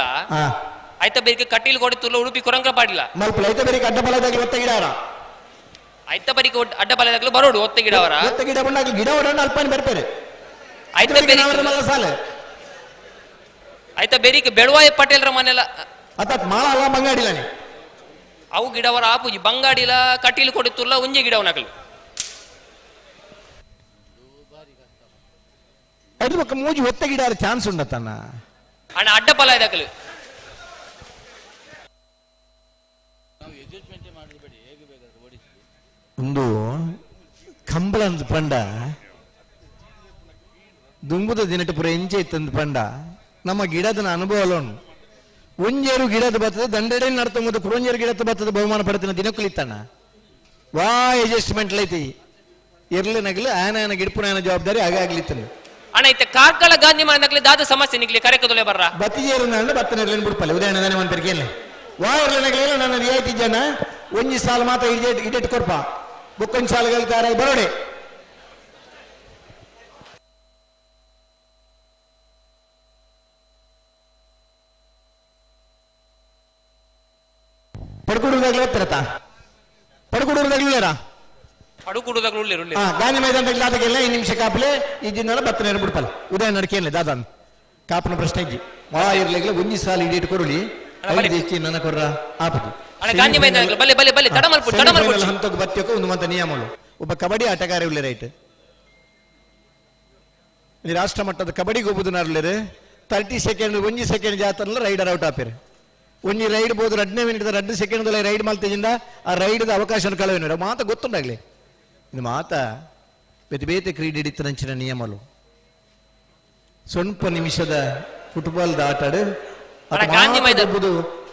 ಐತ ಬೆರಿಕ್ ಕಟೀಲ್ ಕೊಡಿ ತುರ್ಲ ಉಡುಪಿ ಕೊರಂಕ ಪಾಡಿಲ್ಲ ಮಲ್ಪಲ ಐತ ಬೆರಿಕ್ ಅಡ್ಡ ಬಲದಾಗ್ಲಿ ಒತ್ತ ಗಿಡ ಐತ ಬೆರಿಕ್ ಅಡ್ಡ ಬಲದಾಗ್ಲಿ ಬರೋಡು ಒತ್ತ ಗಿಡ ಅವರ ಒತ್ತ ಗಿಡ ಬಂದಾಗ್ಲಿ ಗಿಡ ಹೊಡೋಣ ಅಲ್ಪಾನಿ ಬರ್ಪೇರೆ ಐತ ಬೆರಿಕ್ ಸಾಲೆ ಐತ ಬೆರಿಕ್ ಬೆಳುವಾಯಿ ಪಟೇಲ್ರ ಮನೆಲ್ಲ ಅತ್ತಾತ್ ಮಾಳ ಅಲ್ಲ ಬಂಗಾಡಿಲ್ಲ ನೀ ಅವು ಗಿಡವರ ಆಪುಜಿ ಬಂಗಾಡಿಲ ಕಟೀಲ್ ಕೊಡಿ ತುರ್ಲ ಒಂಜಿ ಗಿಡವನಕಲು ಐದು ಪಕ್ಕ ಮೂಜಿ ಒತ್ತ ಗಿಡ ಚಾನ್ಸ್ ಉಂಡತನ್ನ ಅಣ್ಣ ಅಡ್ಡ ಫಲ ಇದಕ್ಕಲು ಒಂದು ಕಂಬಳ ಅಂದ್ ಪಂಡ ದುಂಬುದ ದಿನಟ ಪೂರ ಎಂಚೆ ಇತ್ತಂದ್ ಪಂಡ ನಮ್ಮ ಗಿಡದ ಅನುಭವ ಅಲ್ಲೋನು ಒಂಜೇರು ಗಿಡದ ಬರ್ತದೆ ದಂಡೆಡೆ ನಡ್ತಂಬುದು ಕುರೊಂಜೇರು ಗಿಡದ ಬರ್ತದೆ ಬಹುಮಾನ ಪಡ್ತೀನಿ ದಿನಕ್ಕಲಿತ್ತಣ್ಣ ವಾ ಅಡ್ಜಸ್ಟ್ಮೆಂಟ್ ಲೈತಿ ಇರ್ಲಿ ನಗಲು ಆನ ಆನ ಗಿಡಪುನ ಜವಾಬ್ದಾರಿ ಹಾಗೆ ಆಗ್ಲಿತ್ತನು ಅಣ್ಣ ಇತ್ತೆ ಕಾರ್ಕಳ ಗಾಂಧಿ ಮೈದಾನದಲ್ಲಿ ದಾದ ಸಮಸ್ಯೆ ನಿಗ್ಲಿ ಕರೆಕದೊಲೆ ಬರ್ರ ಬತ್ತಿಜೇರು ನಾನು ಬತ್ತನೆರ್ಲಿನ ಬಿಡ್ಪಲ್ಲ ಉದಾಹರಣೆ ದಾನೆ ಒಂದು ಪೆರಿಕೆಯಲ್ಲಿ ವಾ ಇರ್ಲಿ ನಗಲಿಲ್ಲ ನನ್ನ ರಿಯಾಯಿತಿ ಜನ ಒಂಜಿ ಸಾಲು ಮಾತ್ರ ಇಡೇಟ್ ಇಡೇಟ್ ಕೊರ್ಪ ಬುಕ್ಕೊಂಜಿ ಸಾಲುಗಳು ತಯಾರಾಗಿ ಬರೋಡೆ. ಪಡ್ಕೂಡೂರ್ದಾಗ್ಲೇ ಹೋಗ್ತಾರತ ಪಡ್ಕೂಡೂರ್ದಾಗ್ಲಿಲ್ಲಾರ ಪಡುಕುಡುದಾಗ್ಲೂ ಉಳ್ಳೇರು ಹಾ ಗಾಂಧಿ ಮೈದಾನದಾಗ ದಾದಾಗೆಲ್ಲ ಈ ನಿಮಿಷ ಕಾಪಲೆ ಈ ದಿನ ಬತ್ತನೇರು ಬಿಡ್ಪಲ್ಲ ಉದಯ ನಡಕೇನ್ಲೆ ದಾದಾನ್ ಕಾಪನ ಪ್ರಶ್ನೆ ಇಜ್ಜಿ ವಾ ಇರ್ಲಿಲ್ಲ ಒಂಜಿ ಸಾಲ ಇಡೇಟ್ ಕೊಡಲಿ ಐದು ಹೆಚ್ಚಿ ನನ್ನ ಕೊರ್ರ ಆಪದು ಗಾಂಧಿ ಮೈದಾನ ಬಲೆ ಬಲೆ ಬಲೆ ತಡ ಮಲ್ಪು ತಡ ಮಲ್ಪು ಹಂತಕ್ಕೆ ಬತ್ತಿಯಕ್ಕೆ ಒಂದು ಮಂತ ನಿಯಮಗಳು ಒಬ್ಬ ಕಬಡ್ಡಿ ಆಟಗಾರ ಉಳ್ಳೆ ರೈಟ್. ರಾಷ್ಟ್ರ ಮಟ್ಟದ ಕಬಡ್ಡಿ ಗೊಬ್ಬುದನಾರ್ಲೇರು 30 ಸೆಕೆಂಡ್ 1 ಸೆಕೆಂಡ್ ಜಾತನಲ್ಲ ರೈಡರ್ ಔಟ್ ಆಪೇರು. ಒಂಜಿ ರೈಡ್ ಬೋದು 2ನೇ ಮಿನಿಟ್ 2 ಸೆಕೆಂಡ್ ರೈಡ್ ಮಲ್ತಿಜಿಂದ ಆ ರೈಡ್ದ ಅವಕಾಶ ಕಳವೇನು ಮಾತ ಗೊತ್ತುಂಡಾಗ್ಲಿ. ಇದು ಮಾತ ಬೇತೆ ಬೇತೆ ಕ್ರೀಡೆ ಹಿಡಿತನಂಚಿನ ನಿಯಮಲು. ಸ್ವಲ್ಪ ನಿಮಿಷದ ಫುಟ್ಬಾಲ್ ಆಟಾಡು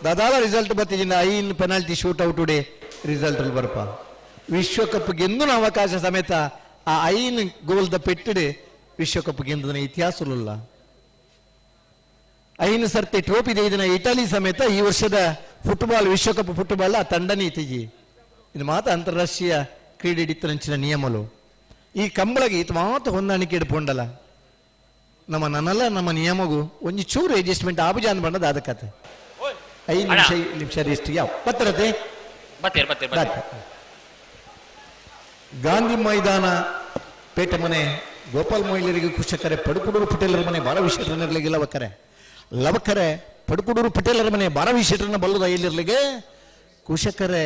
ದಾದಾಲ ರಿಸಲ್ಟ್ ಬತ್ತಿಜಿಂದ 5 penalty shoot out ಉಡೆ result ಬರ್ಪ. ವಿಶ್ವಕಪ್ ಗೆಂದುನ ಅವಕಾಶ ಸಮೇತ ಆ 5 ಗೋಲ್ದ ಪೆಟ್ಟಿಡೆ ವಿಶ್ವಕಪ್ ಗೆಂದನ ಇತಿಹಾಸಲಲ್ಲ. 5 ಸರ್ತಿ ಟ್ರೋಫಿ ಇದನ್ನ ಇಟಲಿ ಸಮೇತ ಈ ವರ್ಷದ ಫುಟ್ಬಾಲ್ ವಿಶ್ವಕಪ್ ಫುಟ್ಬಾಲ್ ಆ ತಂಡನೇ ಇತ್ತೀಜಿ. ಇದು ಮಾತ ಅಂತಾರಾಷ್ಟ್ರೀಯ ಕ್ರೀಡೆ ಹಿಡಿತನಂಚಿನ ನಿಯಮಲು. ಈ ಕಂಬಳಗೆ ಈತ ಮಾತು ಹೊಂದಾಣಿಕೆ ಇಡ್ಕೊಂಡಲ್ಲ ನಮ್ಮ ನನ್ನಲ್ಲ ನಮ್ಮ ನಿಯಮಗೂ ಒಂಜಿ ಚೂರು ಅಡ್ಜಸ್ಟ್ಮೆಂಟ್ ಆಬುಜಾನ್ ಬಣ್ಣದ ಆದ ಕತೆ. 5 ನಿಮಿಷ ನಿಮಿಷ ರೆಸ್ಟ್ ಯಾವ ಬತ್ತರತೆ. ಗಾಂಧಿ ಮೈದಾನ ಪೇಟೆ ಮನೆ ಗೋಪಾಲ್ ಮೊಯ್ಲರಿಗೆ ಕುಶಕರೆ ಪಡುಕುಡೂರು ಪಟೇಲರ ಮನೆ ಬಾರವಿ ಶೆಟ್ಟರ್ನಿರ್ಲಿಗೆ ಲವಕರೆ ಲವಕರೆ ಪಡುಕುಡೂರು ಪಟೇಲರ ಮನೆ ಬಾರವಿ ಶೆಟ್ಟರ್ನ ಬಲ್ಲದ ಎಲ್ಲಿರ್ಲಿಗೆ ಕುಶಕರೆ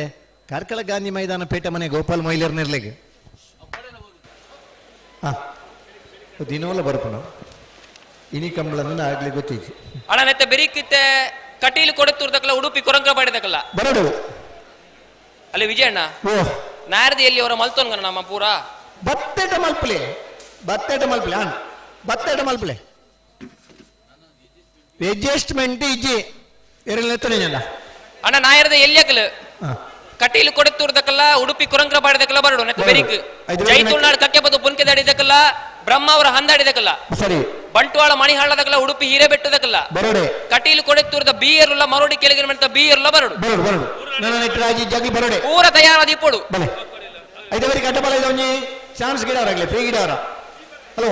ಕಾರ್ಕಳ ಗಾಂಧಿ ಮೈದಾನ ಪೇಟೆ ಮನೆ ಗೋಪಾಲ್ ಮೊಯ್ಲರ್ನಿರ್ಲಿಗೆ. ಹಾ ದಿನವಲ್ಲ ಬರ್ಪಣ ಇನಿ ಕಂಬಳನ್ನ ಆಗ್ಲಿ ಗೊತ್ತಿತ್ತು. ಅಣ್ಣ ನೆತ್ತೆ ಬೆರಿಕಿತ್ತೆ ಕಟೀಲು ಕೊಡತ್ತೂರ್ದಕ್ಕಲ್ಲ ಉಡುಪಿ ಕೊರಂಗ ಬಾಡಿದಕ್ಕಲ್ಲ ಬರಡು ಅಲ್ಲಿ ವಿಜಯಣ್ಣ ನಾರದಿಯಲ್ಲಿ ಅವರ ಮಲ್ತೋನ್ಗಣ ನಮ್ಮ ಪೂರಾ ಬತ್ತೆಟ ಮಲ್ಪಲೆ ಬತ್ತೆಟ ಮಲ್ಪಲೆ ಅಣ್ಣ ಬತ್ತೆಟ ಮಲ್ಪಲೆ ಅಡ್ಜಸ್ಟ್ಮೆಂಟ್ ಇಜ್ಜಿ ಎರಡನೇ ಅಣ್ಣ ನಾಯರದ ಎಲ್ಲಿ ಕಟೀಲು ಕೊಡತ್ತೂರ್ದಕ್ಕಲ್ಲ ಉಡುಪಿ ಕೊರಂಗ್ರ ಬಾಡಿದಕ್ಕಲ್ಲ ಬರಡು ನೆತ್ತ ಬೆರಿಕ್ ಜೈ ತುಳುನಾಡು ಕಕ್ಕೆ ಬದು ಪುನ್ಕೆ ದಾಡಿದಕ್ಕಲ್ಲ ಬ್ರಹ್ಮ ಅವರ ಹಂದಾಡಿದಕ್ಕಲ್ಲ ಸರಿ ಬಂಟ್ವಾಳ ಮಣಿಹಾಳದಕ್ಕಲ್ಲ ಉಡುಪಿ ಹಿರೇಬೆಟ್ಟದಕ್ಕಲ್ಲ ಬರಡೆ ಕಟೀಲು ಕೊಡೆತ್ತೂರ್ದ ಬೀಯರ್ಲ ಮರೋಡಿ ಕೆಳಗಿನ ಮೆಂತ ಬೀಯರ್ಲ ಬರಡು ಬರಡು ಬರಡು ನನ್ನ ನೆಟ್ಟರಾಜಿ ಜಗಿ ಬರಡೆ ಪೂರ ತಯಾರಾದ ಇಪ್ಪಡು ಬಲೆ ಐದವರಿಗೆ ಅಡ್ಡಬಲ ಒಂಜಿ ಚಾನ್ಸ್ ಗಿಡವರಾಗ್ಲಿ ಫ್ರೀ ಗಿಡವರ ಹಲೋ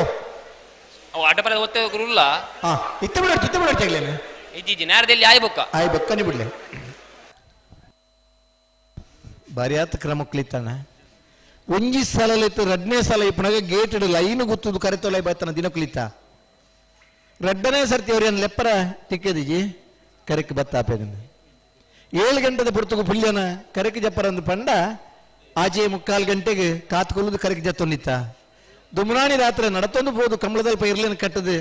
ಅವು ಅಡ್ಡಬಲ ಒತ್ತೆ ರುಲ್ಲ ಹಾ ಇತ್ತ ಬಿಡ ಇತ್ತ ಬಿಡ ತೆಗ್ಲೇನೆ ಇಜ್ಜಿ ನೇರದಲ್ಲಿ ಆಯ್ ಬೊಕ್ಕ ಆಯ್ ಬೊಕ್ಕನಿ ಬಿಡ್ಲೆ ಬಾರಿಯಾತ ಕ್ರಮ ಕ್ಲಿತ್ತಾನ ಒಂಜಿ ಸಲ ಇತ್ತು ರಡ್ನೇ ಸಲ ಇಪ್ಪನಾಗ ಗೇಟ್ ಲೈನ್ ಗುತ್ತದು ಕರೆತೊಲೈ ಬತ್ತನ ದಿನ ಕುಲಿತ ರಡ್ಡನೇ ಸರ್ತಿ ಅವ್ರೇನು ಲೆಪ್ಪರ ತಿಕ್ಕದಿಜಿ ಕರೆಕ್ ಬತ್ತಾಪೆದನ್ನ 7 ಗಂಟೆದ ಪುರ್ತುಗು ಪುಲ್ಯನ ಕರೆಕ್ ಜಪ್ಪರ ಒಂದು ಪಂಡ ಆಚೆ 3.25 ಗಂಟೆಗೆ ಕಾತ್ಕೊಲ್ಲುದು ಕರೆಕ್ ಜತ್ತೊಂದಿತ್ತ ದುಮ್ರಾಣಿ ರಾತ್ರಿ ನಡತೊಂದು ಪೋದು ಕಂಬಳದಲ್ಪ ಇರ್ಲೇನು ಕಟ್ಟದು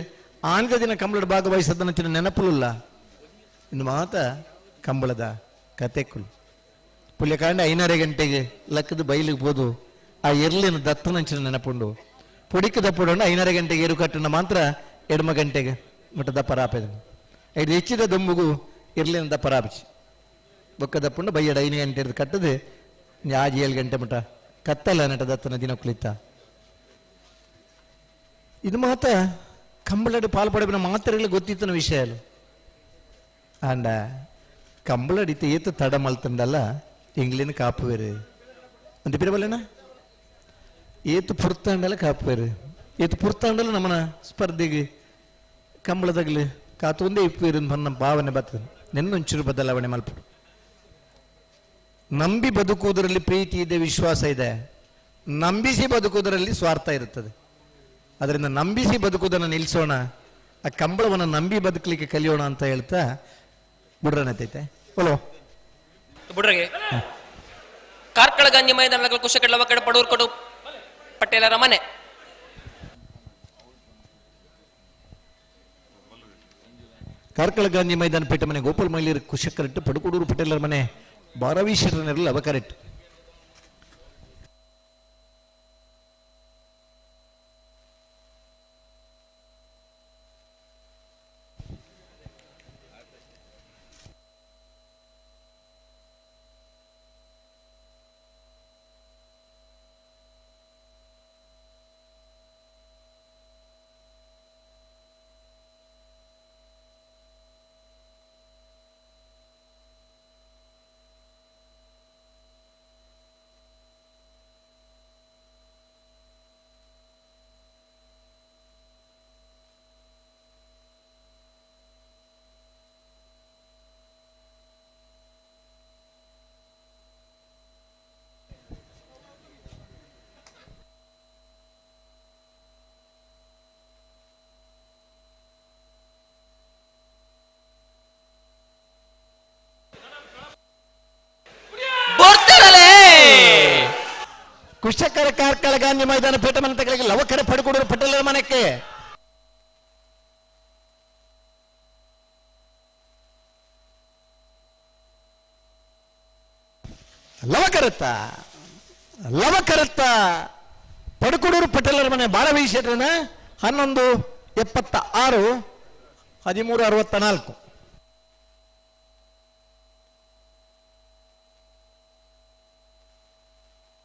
ಆಂಧ್ರ ದಿನ ಕಂಬಳದ ಭಾಗವಹಿಸದನ್ನ ಚಿನ್ನ ನೆನಪುಲ್ಲ. ಇನ್ನು ಮಾತ ಕಂಬಳದ ಕತೆಕುಲು ಪುಲ್ಯಕಾಂಡ 5.30 ಗಂಟೆಗೆ ಲಕ್ಕದ ಬೈಲಿಗೆ ಹೋದು ಆ ಎರ್ಲಿನ ದತ್ತನಂಚಿನ ನೆನಪುಂಡು ಪುಡಿಕ ದಪ್ಪುಡೋಣ 5.30 ಗಂಟೆಗೆ ಏರು ಕಟ್ಟಣ ಮಾತ್ರ 2 ಗಂಟೆಗೆ ಮಟ್ಟ ದಪ್ಪರಾಪೆದ ಐದು ಹೆಚ್ಚಿದ ದೊಂಬುಗು ಇರ್ಲಿನ ದಪ್ಪರಾಪಚಿ ಬೊಕ್ಕ ದಪ್ಪುಂಡು ಬೈಯಡ 5 ಗಂಟೆ ಹಿಡಿದು ಕಟ್ಟದು ಆಜ್ 7 ಗಂಟೆ ಮಟ್ಟ ಕತ್ತಲ್ಲ ನಟ ದತ್ತನ ದಿನ ಕುಳಿತ. ಇದು ಮಾತ ಕಂಬಳಡು ಪಾಲ್ಪಡಬಿನ ಮಾತ್ರೆಗಳು ಗೊತ್ತಿತ್ತನ ವಿಷಯ ಅಲ್ಲ. ಆಂಡ ಕಂಬಳಡಿತ ಏತು ತಡ ಮಲ್ತಂಡಲ್ಲ ಎಂಗ್ಲಿನ ಕಾಪುವೇರು ಅಂತ ಪಿರಬಲ್ಲೇನ ಏತು ಪುರ್ತಾಂಡಲ್ಲ ಕಾಪುವೇರು ಏತು ಪುರ್ತಾಂಡಲ್ಲ ನಮ್ಮನ ಸ್ಪರ್ಧೆಗೆ ಕಂಬಳದಾಗಲಿ ಕಾತೊಂದೇ ಇಪ್ಪೇರು ನಮ್ಮ ಭಾವನೆ ಬರ್ತದೆ. ನಿನ್ನೊಂಚೂರು ಬದಲಾವಣೆ ಮಲ್ಪಡು. ನಂಬಿ ಬದುಕುವುದರಲ್ಲಿ ಪ್ರೀತಿ ಇದೆ, ವಿಶ್ವಾಸ ಇದೆ. ನಂಬಿಸಿ ಬದುಕುವುದರಲ್ಲಿ ಸ್ವಾರ್ಥ ಇರುತ್ತದೆ. ಅದರಿಂದ ನಂಬಿಸಿ ಬದುಕುವುದನ್ನು ನಿಲ್ಲಿಸೋಣ, ಆ ಕಂಬಳವನ್ನು ನಂಬಿ ಬದುಕಲಿಕ್ಕೆ ಕಲಿಯೋಣ ಅಂತ ಹೇಳ್ತಾ ಬುಡ್ರನತೈತೆ. ಹಲೋ ಬುಡ್ರಗೆ ಕಾರ್ಕಳ ಗಾಂಧಿ ಮೈದಾನ ಕುಶಕಡ್ಲ ಕಡೆ ಪಡೂರ್ ಕೊಡು ಪಟೇಲರ ಮನೆ. ಕಾರ್ಕಳ ಗಾಂಧಿ ಮೈದಾನ ಪೇಟೆ ಮನೆ ಗೋಪಾಲ್ ಮೈಲಿಯರ್ ಕುಶಕರೆಟ್ಟು ಪಡುಕುಡೂರು ಪಟೇಲರ ಮನೆ ಬಾರವಿ ಶೆಟ್ಟರ್ನೆರಲು ಅವಕರೆಟ್ಟು. ಕುಶಕರ ಕಾರ್ಕಳ ಗಾಂಧಿ ಮೈದಾನ ಪೇಟೆ ಮನೆ ತಗಳಿಗೆ ಲವಕರ ಪಡುಕುಡೂರು ಪಟೇಲರ ಮನೆಗೆ. ಲವಕರತ್ತ ಲವಕರತ್ತ ಪಡುಕುಡೂರು ಪಟೇಲರ ಮನೆ ಬಾರವಿ ಶೆಟ್ರನ 11:76 13:64.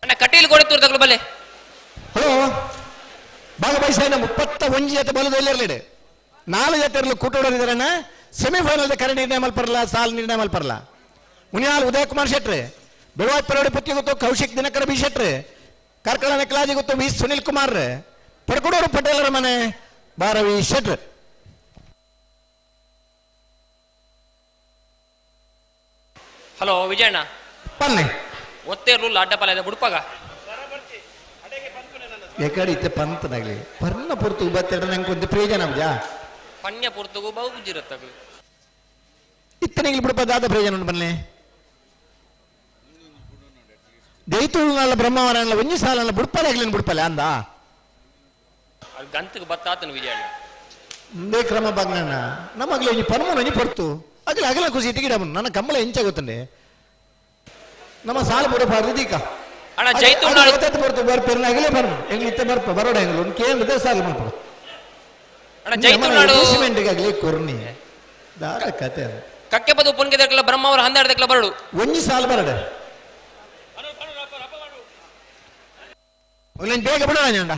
ಅಣ್ಣ ಕಟೀಲ್ ಗೋಡೆ ತೂರ್ದಗ್ಲು ಬಲೆ. ಹಲೋ ಬಾಗಬೈಸಾಯಿನ 31 ಜೊತೆ ಬಲದ ಇಲ್ಲಿರಲಿಡೆ 4 ಜೊತೆ ಇರಲು ಕೂಟೋಡರಿದ್ದಾರಣ್ಣ. ಸೆಮಿಫೈನಲ್ ಕರೆ ನಿರ್ಣಯ ಮಲ್ಪರಲ್ಲ, ಸಾಲ್ ನಿರ್ಣಯ ಮಲ್ಪರಲ್ಲ. ಮುನಿಯಾಲ್ ಉದಯ ಕುಮಾರ್ ಶೆಟ್ರೆ, ಬೆಳವಾಯ್ ಪರೋಡಿ ಪುತ್ತಿ ಗೊತ್ತು ಕೌಶಿಕ್ ದಿನಕರ ಬಿ ಶೆಟ್ರೆ, ಕಾರ್ಕಳ ನೆಕ್ಲಾಜಿ ಗೊತ್ತು ವಿ ಸುನಿಲ್ ಕುಮಾರ್, ಪಡಕುಡೂರು ಪಟೇಲರ ಮನೆ ಬಾರವಿ ಶೆಟ್ರೆ. ಹಲೋ ವಿಜಯಣ್ಣ ಪನ್ನೆ ಒತ್ತೇರ್ಲು ಅಡ್ಡಪಾಲ ಇದೆ ಬುಡ್ಪಾಗ ಎಕಡೆ ಇತ್ತೆ ಪಂತನಾಗ್ಲಿ ಪರ್ನ ಪೊರ್ತು ಬತ್ತೆಡ ನಂಗೆ ಒಂದು ಪ್ರಯೋಜನ ಅಬ್ಜಾ ಪನ್ಯ ಪೊರ್ತುಗು ಬಹು ಗುಜ್ಜಿರತ್ತಗ್ಲು ಇತ್ತನಿಗೆ ಬಿಡಪ್ಪ ದಾದ ಪ್ರಯೋಜನ ಉಂಟು ಬನ್ನಿ. ದೈತುಳ್ನಾಳ ಬ್ರಹ್ಮವರಲ್ಲ ಒಂಜಿ ಸಾಲಲ್ಲ ಬುಡ್ಪಲೆ ಬುಡ್ಪಲೆ ಅಂದ ಅದು ಗಂತಕ್ಕೆ ಬತ್ತಾತನು ವಿಜಯಣ್ಣ. ಮುಂದೆ ಕ್ರಮ ಬಾಗ್ನಣ್ಣ ನಮ್ಮಗ್ಲಿ ಒಂಜಿ ಪನ್ಮುನ ಒಂಜಿ ಪೊರ್ತು ಅಗಲ ಅಗಲ ಖುಷಿ ಇಟ್ಟಿಗಿಡ ನನ್ನ ಕಂಬಳ ಹೆಂಚ ಗೊತ್ತಂಡೆ ನಮ್ಮ ಸಾಲ ಬುಡ ಪಾಡ್ದು ದೀಕ ಅಣ್ಣ ಜೈತುಳ್ನಾಳು ಪೊರ್ತು ಬರ್ಪೇರ್ನ ಅಗಲೇ ಬರ್ಮ ಎಂಗ್ಲು ಇತ್ತೆ ಬರ್ಪ ಬರೋಡ ಎಂಗ್ಲು ಒಂದು ಕೇಂದ್ರದ ಸಾಲ ಮಾಡ್ಪ ಅಣ್ಣ ಜೈತುಳ್ನಾಡು ಸಿಮೆಂಟ್ಗೆ ಆಗಲಿ ಕೊರ್ನಿ ದಾದ ಕತೆ ಅದು. ಕಕ್ಕೆ ಪದು ಪುನ್ಗೆದಕ್ಲ ಬ್ರಹ್ಮ ಅವರ ಹನ್ನೆರಡಕ್ಲ ಬರಡು ಒಂಜಿ ಸಾಲ ಬರಡೆ ಬೇಗ ಬಿಡೋಣ ಅಣ್ಣ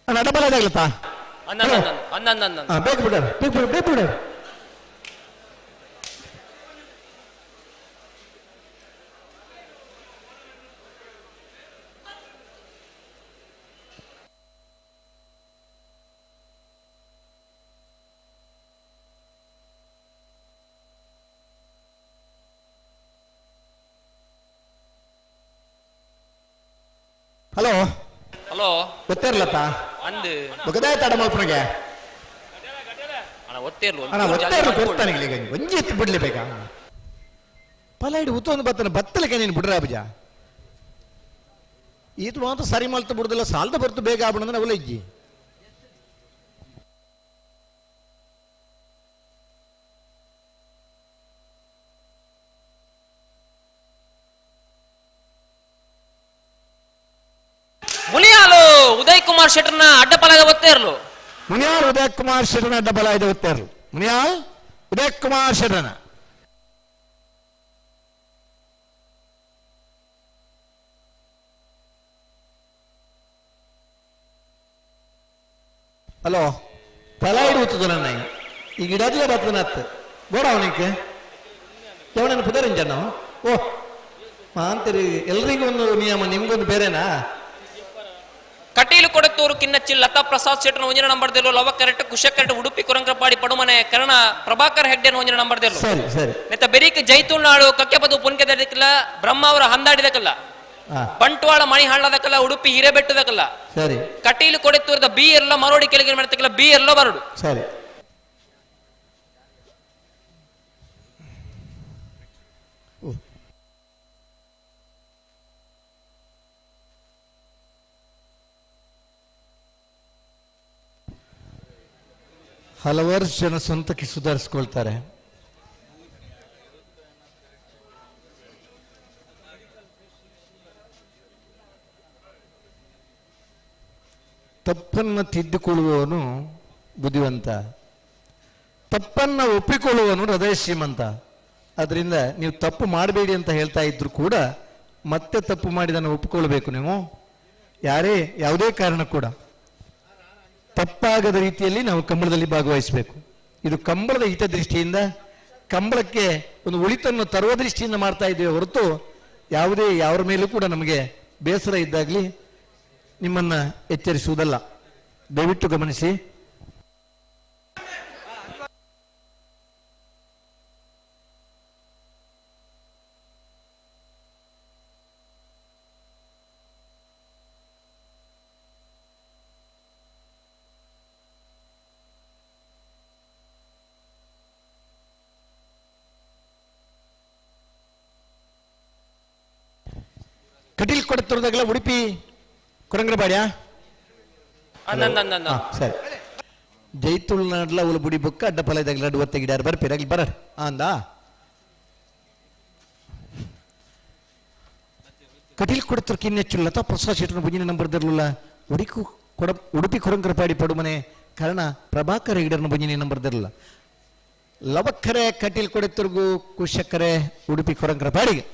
ಅಣ್ಣ ಡಬಲ್ ಅದಾಗ್ಲತ್ತಾ ಅಂದ ಅಂದ ಅಂದ ಅಂದ ಹಾ ಬೇಗ ಬಿಡೋಣ ಬೇಗ ಬಿಡ ಬೇಗ ಬಿಡ. ಹಲೋ ಹಲೋ ಗೊತ್ತಿರ್ಲತ್ತ ಅಂದು ಬಗದಾಯ ತಡ ಮಲ್ಪನಿಗೆ ಅಣ್ಣ ಒತ್ತೇರ್ಲು ಅಣ್ಣ ಒತ್ತೇರ್ಲು ಕೊಡ್ತಾನೆ ಈಗ ಒಂಜಿ ಎತ್ತು ಬಿಡ್ಲಿ ಬೇಕಾ ಪಲ ಇಡು ಉತ್ತೊಂದು ಬತ್ತನ ಬತ್ತಲಕ್ಕೆ ನೀನು ಬಿಡ್ರ ಅಬ್ಜ ಈತ ಮಾತ್ರ ಸರಿ ಮಲ್ತು ಬಿಡುದಿಲ್ಲ ಸಾಲದ ಬರ್ತು ಬೇಗ ಆಗ್ಬಿಡ ಅವಲ ಇಜ್ಜಿ. ಮುನಿಯಾಲು ಉದಯ್ ಕುಮಾರ್ ಶೆಟ್ಟರ್ನ ಅಡ್ಡಪಲದ ಒತ್ತೇರ್ಲು. ಮುನಿಯಾಲ್ ಉದಯ್ ಕುಮಾರ್ ಶೆಟ್ಟರ್ನ ಅಡ್ಡಬಲ ಇದೆ ಒತ್ತೇರ್ಲು. ಮುನಿಯಾಲ್ ಉದಯ್ ಕುಮಾರ್ ಶೆಟ್ಟರ್ನ ಹಲೋ ತಲ ಹಿಡಿಯುತ್ತದೆ ನನ್ನ ಈಗ ಇಡದ್ಲೆ ಬರ್ತನತ್ ಗೋಡ ಅವನಿಗೆ ಕೆವಣನ ಪುದರಿಂಜನ ಓ ಮಾಂತರಿ ಎಲ್ರಿಗೂ ಒಂದು ನಿಯಮ ನಿಮ್ಗೊಂದು ಬೇರೆನಾ? ಕಟೀಲು ಕೊಡತ್ತೂರು ಕಿನ್ನಚ್ಚಿ ಲತಾ ಪ್ರಸಾದ್ ಶೆಟ್ಟರ್ನ ಒಂಜಿನ ನಂಬರ್ ದೇಲು ಲವ ಕರೆಕ್ಟ್ ಕುಶ ಕರೆಕ್ಟ್ ಉಡುಪಿ ಕುರಂಗ್ರಪಾಡಿ ಪಡುಮನೆ ಕರ್ಣ ಪ್ರಭಾಕರ್ ಹೆಗ್ಡೆ ಒಂಜಿನ ನಂಬರ್ ದೇಲು. ಸರಿ ಸರಿ. ನೆತ್ತ ಬೆರಿಕ್ ಜೈತುಲ್ನಾಡು ಕಕ್ಕೆಪದು ಪುನ್ಕೆದಕ್ಕಿಲ್ಲ ಬ್ರಹ್ಮ ಅವರ ಹಂದಾಡಿದಕ್ಕಲ್ಲ ಬಂಟ್ವಾಳ ಮಣಿ ಹಳ್ಳದಕ್ಕಲ್ಲ ಉಡುಪಿ ಹಿರೇಬೆಟ್ಟದಕ್ಕಲ್ಲ ಸರಿ. ಕಟೀಲು ಕೊಡೆತ್ತೂರದ ಬಿ ಎಲ್ಲ ಮರೋಡಿ ಕೆಳಗೆ ಮಾಡ್ತಕ್ಕಲ್ಲ ಬಿ ಎಲ್ಲ ಬರಡು. ಸರಿ. ಹಲವಾರು ಜನ ಸ್ವಂತಕ್ಕೆ ಸುಧಾರಿಸ್ಕೊಳ್ತಾರೆ. ತಪ್ಪನ್ನು ತಿದ್ದುಕೊಳ್ಳುವವನು ಬುದ್ಧಿವಂತ, ತಪ್ಪನ್ನು ಒಪ್ಪಿಕೊಳ್ಳುವವನು ಹೃದಯ ಶ್ರೀಮಂತ. ಅದರಿಂದ ನೀವು ತಪ್ಪು ಮಾಡಬೇಡಿ ಅಂತ ಹೇಳ್ತಾ ಇದ್ರು ಕೂಡ ಮತ್ತೆ ತಪ್ಪು ಮಾಡಿದನ್ನು ಒಪ್ಪಿಕೊಳ್ಬೇಕು ನೀವು. ಯಾರೇ ಯಾವುದೇ ಕಾರಣ ಕೂಡ ತಪ್ಪಾಗದ ರೀತಿಯಲ್ಲಿ ನಾವು ಕಂಬಳದಲ್ಲಿ ಭಾಗವಹಿಸಬೇಕು. ಇದು ಕಂಬಳದ ಹಿತದೃಷ್ಟಿಯಿಂದ, ಕಂಬಳಕ್ಕೆ ಒಂದು ಒಳಿತನ್ನು ತರುವ ದೃಷ್ಟಿಯಿಂದ ಮಾಡ್ತಾ ಇದ್ದೇವೆ ಹೊರತು ಯಾವುದೇ ಯಾರ ಮೇಲೂ ಕೂಡ ನಮಗೆ ಬೇಸರ ಇದ್ದಾಗಲಿ ನಿಮ್ಮನ್ನ ಎಚ್ಚರಿಸುವುದಲ್ಲ. ದಯವಿಟ್ಟು ಗಮನಿಸಿ. ಕಟೀಲ್ ಕೊಡುತ್ತಿರೋದಾಗಲ್ಲ ಉಡುಪಿ ಕುರಂಗ್ರಬಾಡ್ಯ ಸರಿ. ಜೈತುಳ್ನಾಡ್ಲ ಉಲ ಬುಡಿ ಬೊಕ್ಕ ಅಡ್ಡ ಪಲೈದಾಗಲ ಅಡ್ಡ ಒತ್ತೆ ಗಿಡಾರ ಬರ್ಪೇರ ಅಲ್ಲಿ ಬರ ಅಂದ. ಕಟೀಲ್ ಕೊಡತರು ಕಿನ್ನೆಚ್ಚು ಲತಾ ಪ್ರಸಾದ್ ಶೆಟ್ಟನ ಬುಂಜಿನ ನಂಬರ್ ದಿರ್ಲುಲ್ಲ ಉಡಿಕು ಕೊಡ ಉಡುಪಿ ಕೊರಂಕರಪಾಡಿ ಪಡುಮನೆ ಕರ್ಣ ಪ್ರಭಾಕರ್ ಹೆಗಡೆರನ ಬುಂಜಿನ ನಂಬರ್ ದಿರಲ್ಲ ಲವಕ್ಕರೆ ಕಟೀಲ್ ಕೊಡೆತ್ತರ್ಗು ಕುಶಕ್ಕರೆ ಉಡುಪಿ ಕೊರಂಕರಪಾಡಿಗೆ.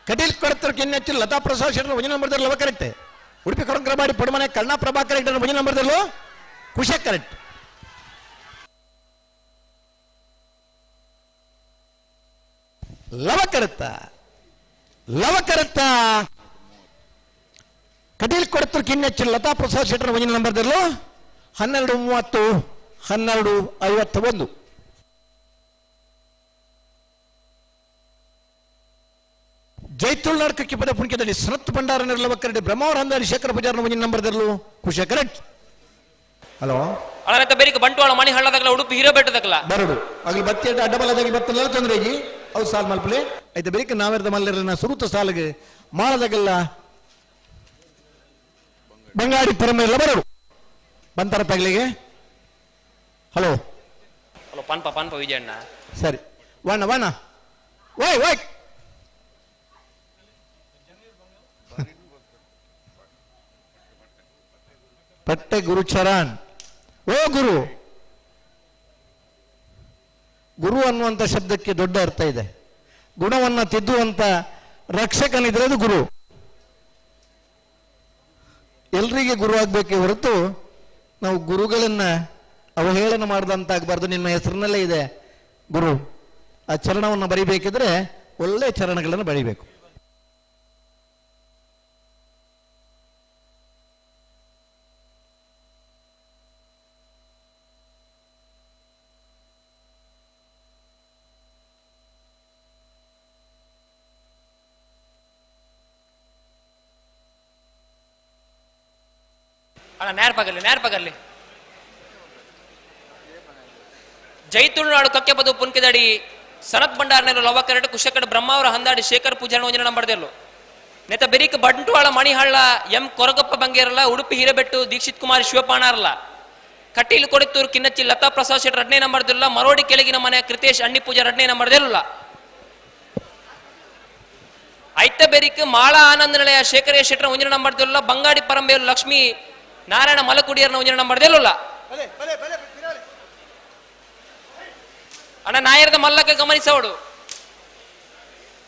ಕಟೀಲ್ ಕೊಡತರು ಕಿನ್ನೆಚ್ಚು ಲತಾ ಪ್ರಸಾದ್ ಶೆಟ್ಟನ ಒಂಜಿ ನಂಬರ್ ದಿರಲ್ಲ ಕರೆಕ್ಟ್. ಉಡುಪಿ ಕೊರಂಕರಪಾಡಿ ಪಡುಮನೆ ಕರ್ಣ ಪ್ರಭಾಕರ್ ಹೆಗಡೆರನ ಒಂಜಿ ನಂಬರ್ ದಿರಲ್ಲ ಕುಶ ಕರೆಕ್ಟ್. ಲವಕರತ್ತ ಲವಕರತ್ತ ಕಟೀಲ್ ಕೊಡತರು ಕಿನ್ನೆಚ್ಚು ಲತಾ ಪ್ರಸಾದ್ ಶೆಟ್ಟನ ಒಂಜಿ ನಂಬರ್ ದಿರಲು 12:30 12:51. ಜೈತುಳ್ನಾಡ್ಕಕ್ಕೆ ಪದ ಪುಣ್ಯದಲ್ಲಿ ಸನತ್ ಭಂಡಾರ ನಿರ್ಲವಕರಡಿ ಬ್ರಹ್ಮಾವರ ಹಂದಾರಿ ಶೇಖರ ಪೂಜಾರನ ಒಂಜಿ ನಂಬರ್ ದಿರಲು ಕುಶ ಕರೆಕ್ಟ್. ಹಲೋ ಅಳನತ್ತ ಬೇರಿಕ ಬಂಟ್ವಾಳ ಮಣಿ ಹಳ್ಳದಗಲ ಉಡುಪಿ ಹೀರೋ ಬೆಟ್ಟದಗಲ ಬರಡು ಅಗಲಿ ಬತ್ತಿ ಅಡ್ಡಬಲದಾಗಿ ಬತ್ತಲ್ಲ ತೊಂದರೆ ಇಜ್ಜಿ ಅವು ಸಾಲ್ ಮಲ್ಪಲೆ ಐತೆ ಬೇರಿಕ ನಾವೆರ್ದ ಮಲ್ಲರನ್ನ ಸುರುತ ಸಾಲಿಗೆ ಮಾಳದಾಗೆಲ್ಲ ಬಂಗಾಡಿ ಪರಮೇಲ ಬರಡು ಬಂತಾರ ತಗಲಿಗೆ. Hello hello ಪನ್ಪ ಪನ್ಪ Vijayanna. ಸರಿ ವಣ್ಣ ವಣ್ಣ ಓಯ್ ಓಯ್ ಪಟ್ಟೆ ಗುರುಚರಣ್. ಓ ಗುರು, ಗುರು ಅನ್ನುವಂಥ ಶಬ್ದಕ್ಕೆ ದೊಡ್ಡ ಅರ್ಥ ಇದೆ. ಗುಣವನ್ನ ತಿದ್ದುವಂತ ರಕ್ಷಕನಿದ್ರೆ ಅದು ಗುರು. ಎಲ್ರಿಗೆ ಗುರು ಆಗ್ಬೇಕೇ ಹೊರತು ನಾವು ಗುರುಗಳನ್ನ ಅವಹೇಳನ ಮಾಡಿದಂತಾಗಬಾರ್ದು. ನಿಮ್ಮ ಹೆಸರಿನಲ್ಲೇ ಇದೆ ಗುರು. ಆ ಚರಣವನ್ನು ಬರಿಬೇಕಿದ್ರೆ ಒಳ್ಳೆ ಚರಣಗಳನ್ನು ಬರಿಬೇಕು. ಅಣ್ಣ ನೇರ ಪಗರ್ಲಿ ನೇರ ಪಗರ್ಲಿ. ಜೈತುಳ್ನಾಡು ಕಕ್ಕೆಪದು ಪುನ್ಕಿದಡಿ ಸನತ್ ಭಂಡಾರನೇರು ಲವಕರಡು ಕುಶಕಡ ಬ್ರಹ್ಮಾವರ ಹಂದಾಡಿ ಶೇಖರ್ ಪೂಜಾರಣ ಒಂಜಿನ ನಂಬರ್ದೆಲ್ಲು ನೆತ ಬೆರಿಕ ಬಂಟ್ವಾಳ ಮಣಿಹಳ್ಳ ಎಂ ಕೊರಗಪ್ಪ ಬಂಗೇರಲ್ಲ ಉಡುಪಿ ಹಿರೇಬೆಟ್ಟು ದೀಕ್ಷಿತ್ ಕುಮಾರ್ ಶಿವಪಾಣಾರಲ್ಲ ಕಟೀಲ್ ಕೊಡಿತೂರು ಕಿನ್ನಚ್ಚಿ ಲತಾ ಪ್ರಸಾದ್ ಶೆಟ್ಟರ್ ಎರಡನೇ ನಂಬರ್ದಿಲ್ಲ ಮರೋಡಿ ಕೆಳಗಿನ ಮನೆ ಕೃತೇಶ್ ಅಣ್ಣಿ ಪೂಜಾರ್ ಎರಡನೇ ನಂಬರ್ದಿಲ್ಲ ಐತ ಬೆರಿಕ್ ಮಾಳಾ ಆನಂದ ನಿಲಯ ಶೇಖರ ಶೆಟ್ಟರ್ ಒಂಜಿನ ನಂಬರ್ದಿಲ್ಲ ಬಂಗಾಡಿ ಪರಂಬೇರು ಲಕ್ಷ್ಮೀ ನಾರಾಯಣ ಮಲಕುಡಿಯರ್ನ ಒಂಜಿನ ನಂಬರ್ದಿಲ್ಲ ಅಣ್ಣ ನಾಯರ್ದ ಮಲ್ಲಕ ಗಮನಿಸೋಡು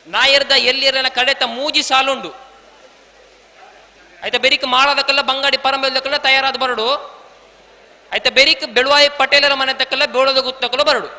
ನಾಯರ್ದ ಎಲ್ಲಿರನ ಕಡೆತ ಮೂಜಿ ಸಾಲುಂಡು ಆಯ್ತಾ ಬೆರಿಕ್ ಮಾಳದಕ್ಕೆಲ್ಲ ಬಂಗಾಡಿ ಪರಂಬೇಲ್ದಕ್ಕೆಲ್ಲ ತಯಾರಾದ ಬರಡು ಆಯ್ತಾ ಬೆರಿಕ್ ಬೆಳುವಾಯಿ ಪಟೇಲರ ಮನೆ ತಕ್ಕಲ್ಲ ಬೇಳದ ಗುತ್ತಕ್ಕಲ್ಲ ಬರಡು.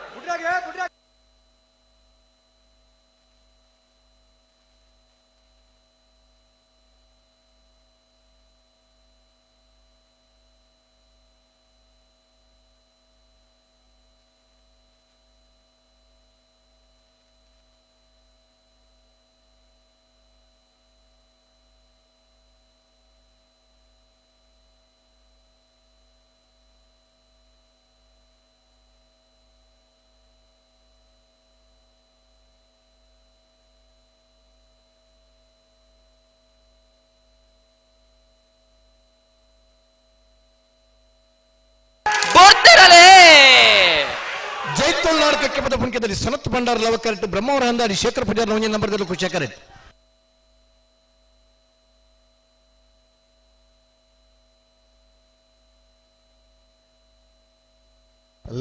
ಜೈತುಳ್ನಾಡ್ಕಕ್ಕೆ ಪದ ಪುಣ್ಯದಲ್ಲಿ ಸನತ್ ಭಂಡಾರ ಲವಕರೆಟ್ ಬ್ರಹ್ಮಾವರ ಹಂದಾಡಿ ಶೇಖರ್ ಪೂಜಾರ್ ಒಂಜಿ ನಂಬರ್ದಲ್ಲಿ ಕುಶಕರೆಟ್.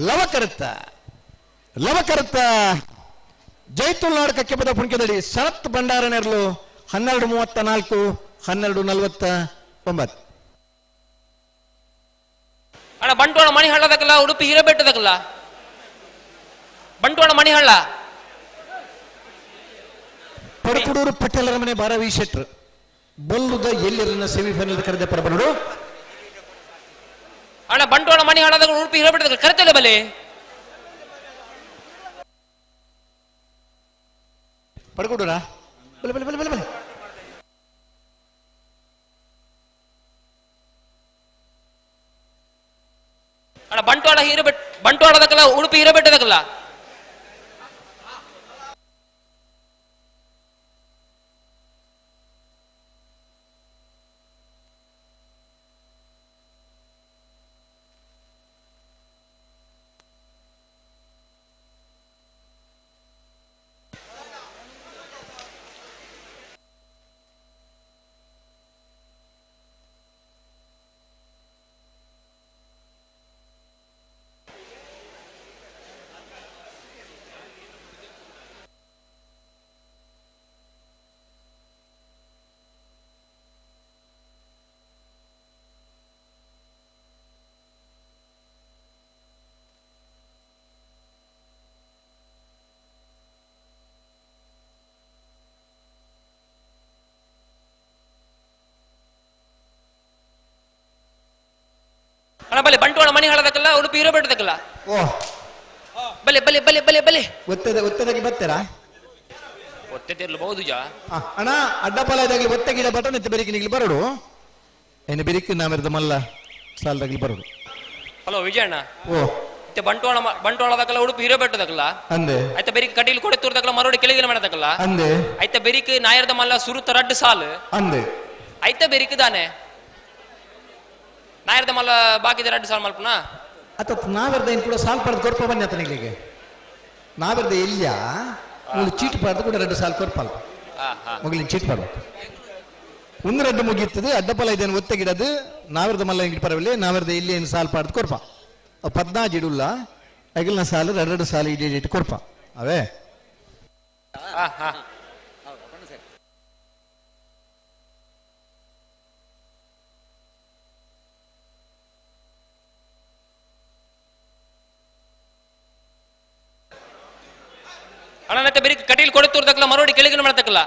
ಲವಕರತ್ತ ಲವಕರತ್ತ ಜೈತುಳ್ನಾಡ್ಕಕ್ಕೆ ಪದ ಪುಣ್ಯದಲ್ಲಿ ಸನತ್ ಭಂಡಾರ ನೆರಳು 12:34 12:49. ಅಣ್ಣ ಬಂಟ್ವಾಳ ಮಣಿಹಳ್ಳದಕ್ಕಲ್ಲ ಉಡುಪಿ ಹಿರೇಬೆಟ್ಟದಕ್ಕಲ್ಲ ಬಂಟ್ವಾಳ ಮಣಿಹಳ್ಳ ಪಡಕುಡೂರು ಪಟೇಲರ ಮನೆ ಬಾರವಿ ಶೆಟ್ರ್ ಬಲ್ಲುದ ಎಲ್ಲಿರನ್ನ ಸೆಮಿಫೈನಲ್ ಕರೆದ ಪರಬರಡು. ಅಣ್ಣ ಬಂಟ್ವಾಳ ಮಣಿಹಳ್ಳದ ಉಡುಪಿ ಹಿರೇಬೆಟ್ಟದ ಕರೆತಲ್ಲ ಬಲೆ ಪಡಕುಡೂರ ಬಲೆ ಬಲೆ ಬಲೆ ಬಲೆ ಬಲೆ ಅಣ್ಣ ಬಂಟ್ವಾಳ ಹಿರೇಬೆಟ್ ಬಂಟ್ವಾಳದಕ್ಕಲ್ಲ ಉಡುಪಿ ಹಿರೇಬೆಟ್ಟದಕ್ಕಲ್ಲ ಅಣ್ಣ ಬಲೆ ಬಂಟ್ವಾಳ ಮಣಿ ಹಾಳದಕ್ಕಲ್ಲ ಉಡುಪಿ ಹೀರೋ ಓ. ಬಲೆ ಬಲೆ ಬಲೆ ಬಲೆ ಬಲೆ. ಒತ್ತದ ಒತ್ತದಾಗಿ ಬರ್ತೀರಾ? ಒತ್ತೆ ತಿರ್ಲು ಬಹುದು ಜಾ. ಅಣ್ಣ ಅಡ್ಡಪಲ ಇದಾಗಲಿ ಒತ್ತೆ ಗಿಡ ಬಟನ್ ಎತ್ತು ಬೆರಿಕೆ ನಿಗ್ಲಿ ಬರಡು. ಏನು ಬೆರಿಕೆ ನಾವೆರ್ದ ಮಲ್ಲ ಸಾಲದಾಗ್ಲಿ ಬರಡು. ಹಲೋ ವಿಜಯಣ್ಣ. ಓ. ಮತ್ತೆ ಬಂಟ್ವಾಳ ಬಂಟ್ವಾಳದಕ್ಕಲ್ಲ ಉಡುಪಿ ಹೀರೋ ಬೆಟ್ಟದಕ್ಕಲ್ಲ. ಅಂದೆ. ಆಯ್ತಾ ಬೆರಿಕೆ ಕಟೀಲ್ ಕೊಡೆ ತೂರ್ದಕ್ಕಲ್ಲ ಮರೋಡಿ ಕೆಳಗಿನ ಮಾಡದಕ್ಕಲ್ಲ. ಅಂದೆ. ಆಯ್ತಾ ಬೆರಿಕೆ ನಾಯರ್ದ ಮಲ್ಲ ಸುರುತ ರಡ್ಡು ಸಾಲು. ಅಂದೆ. ಆಯ್ತಾ ಬೆರಿಕೆ ದಾನೆ ನಾಯರ್ದ ಮಲ್ಲ ಬಾಕಿದ ರಡ್ಡು ಸಾಲು ಮಲ್ಪುನಾ? ಅತ್ತ ನಾವೆರ್ದ ಏನು ಕೂಡ ಸಾಲ್ ಪಡೆದು ಕೊರ್ಪ ಬನ್ನಿ ಆತನಿಗೆ. ನಾವೆರ್ದ ಎಲ್ಲಿಯ ಮೂಲು ಚೀಟ್ ಪಡೆದು ಕೂಡ ಎರಡು ಸಾಲು ಕೊರ್ಪಲ್ಲ. ಮೊಗಲಿನ ಚೀಟ್ ಪಡಬೇಕು. ಒಂದು ರಡ್ಡು ಮುಗಿಯುತ್ತದೆ ಅಡ್ಡಪಲ ಇದನ್ನು ಒತ್ತಗಿಡದು ನಾವೆರ್ದ ಮಲ್ಲ ಇಂಗಿಟ್ ಪರವಿಲ್ಲ ನಾವೆರ್ದ ಇಲ್ಲಿ ಏನು ಸಾಲು ಪಾಡ್ದು ಕೊರ್ಪ. ಪದ್ನಾಜ್ ಇಡುಲ್ಲ ಅಗಿಲ್ನ ಸಾಲು ಎರಡು ಸಾಲು ಇಡಿ ಇಟ್ಟು ಕೊರ್ಪ ಅವೇ. ಅಣ್ಣ ಮತ್ತೆ ಬೆರಿಕೆ ಕಟೀಲ್ ಕೊಡೆ ತೂರ್ದಕ್ಕಲ್ಲ ಮರೋಡಿ ಕೆಳಗಿನ ಮಾಡತಕ್ಕಲ್ಲ.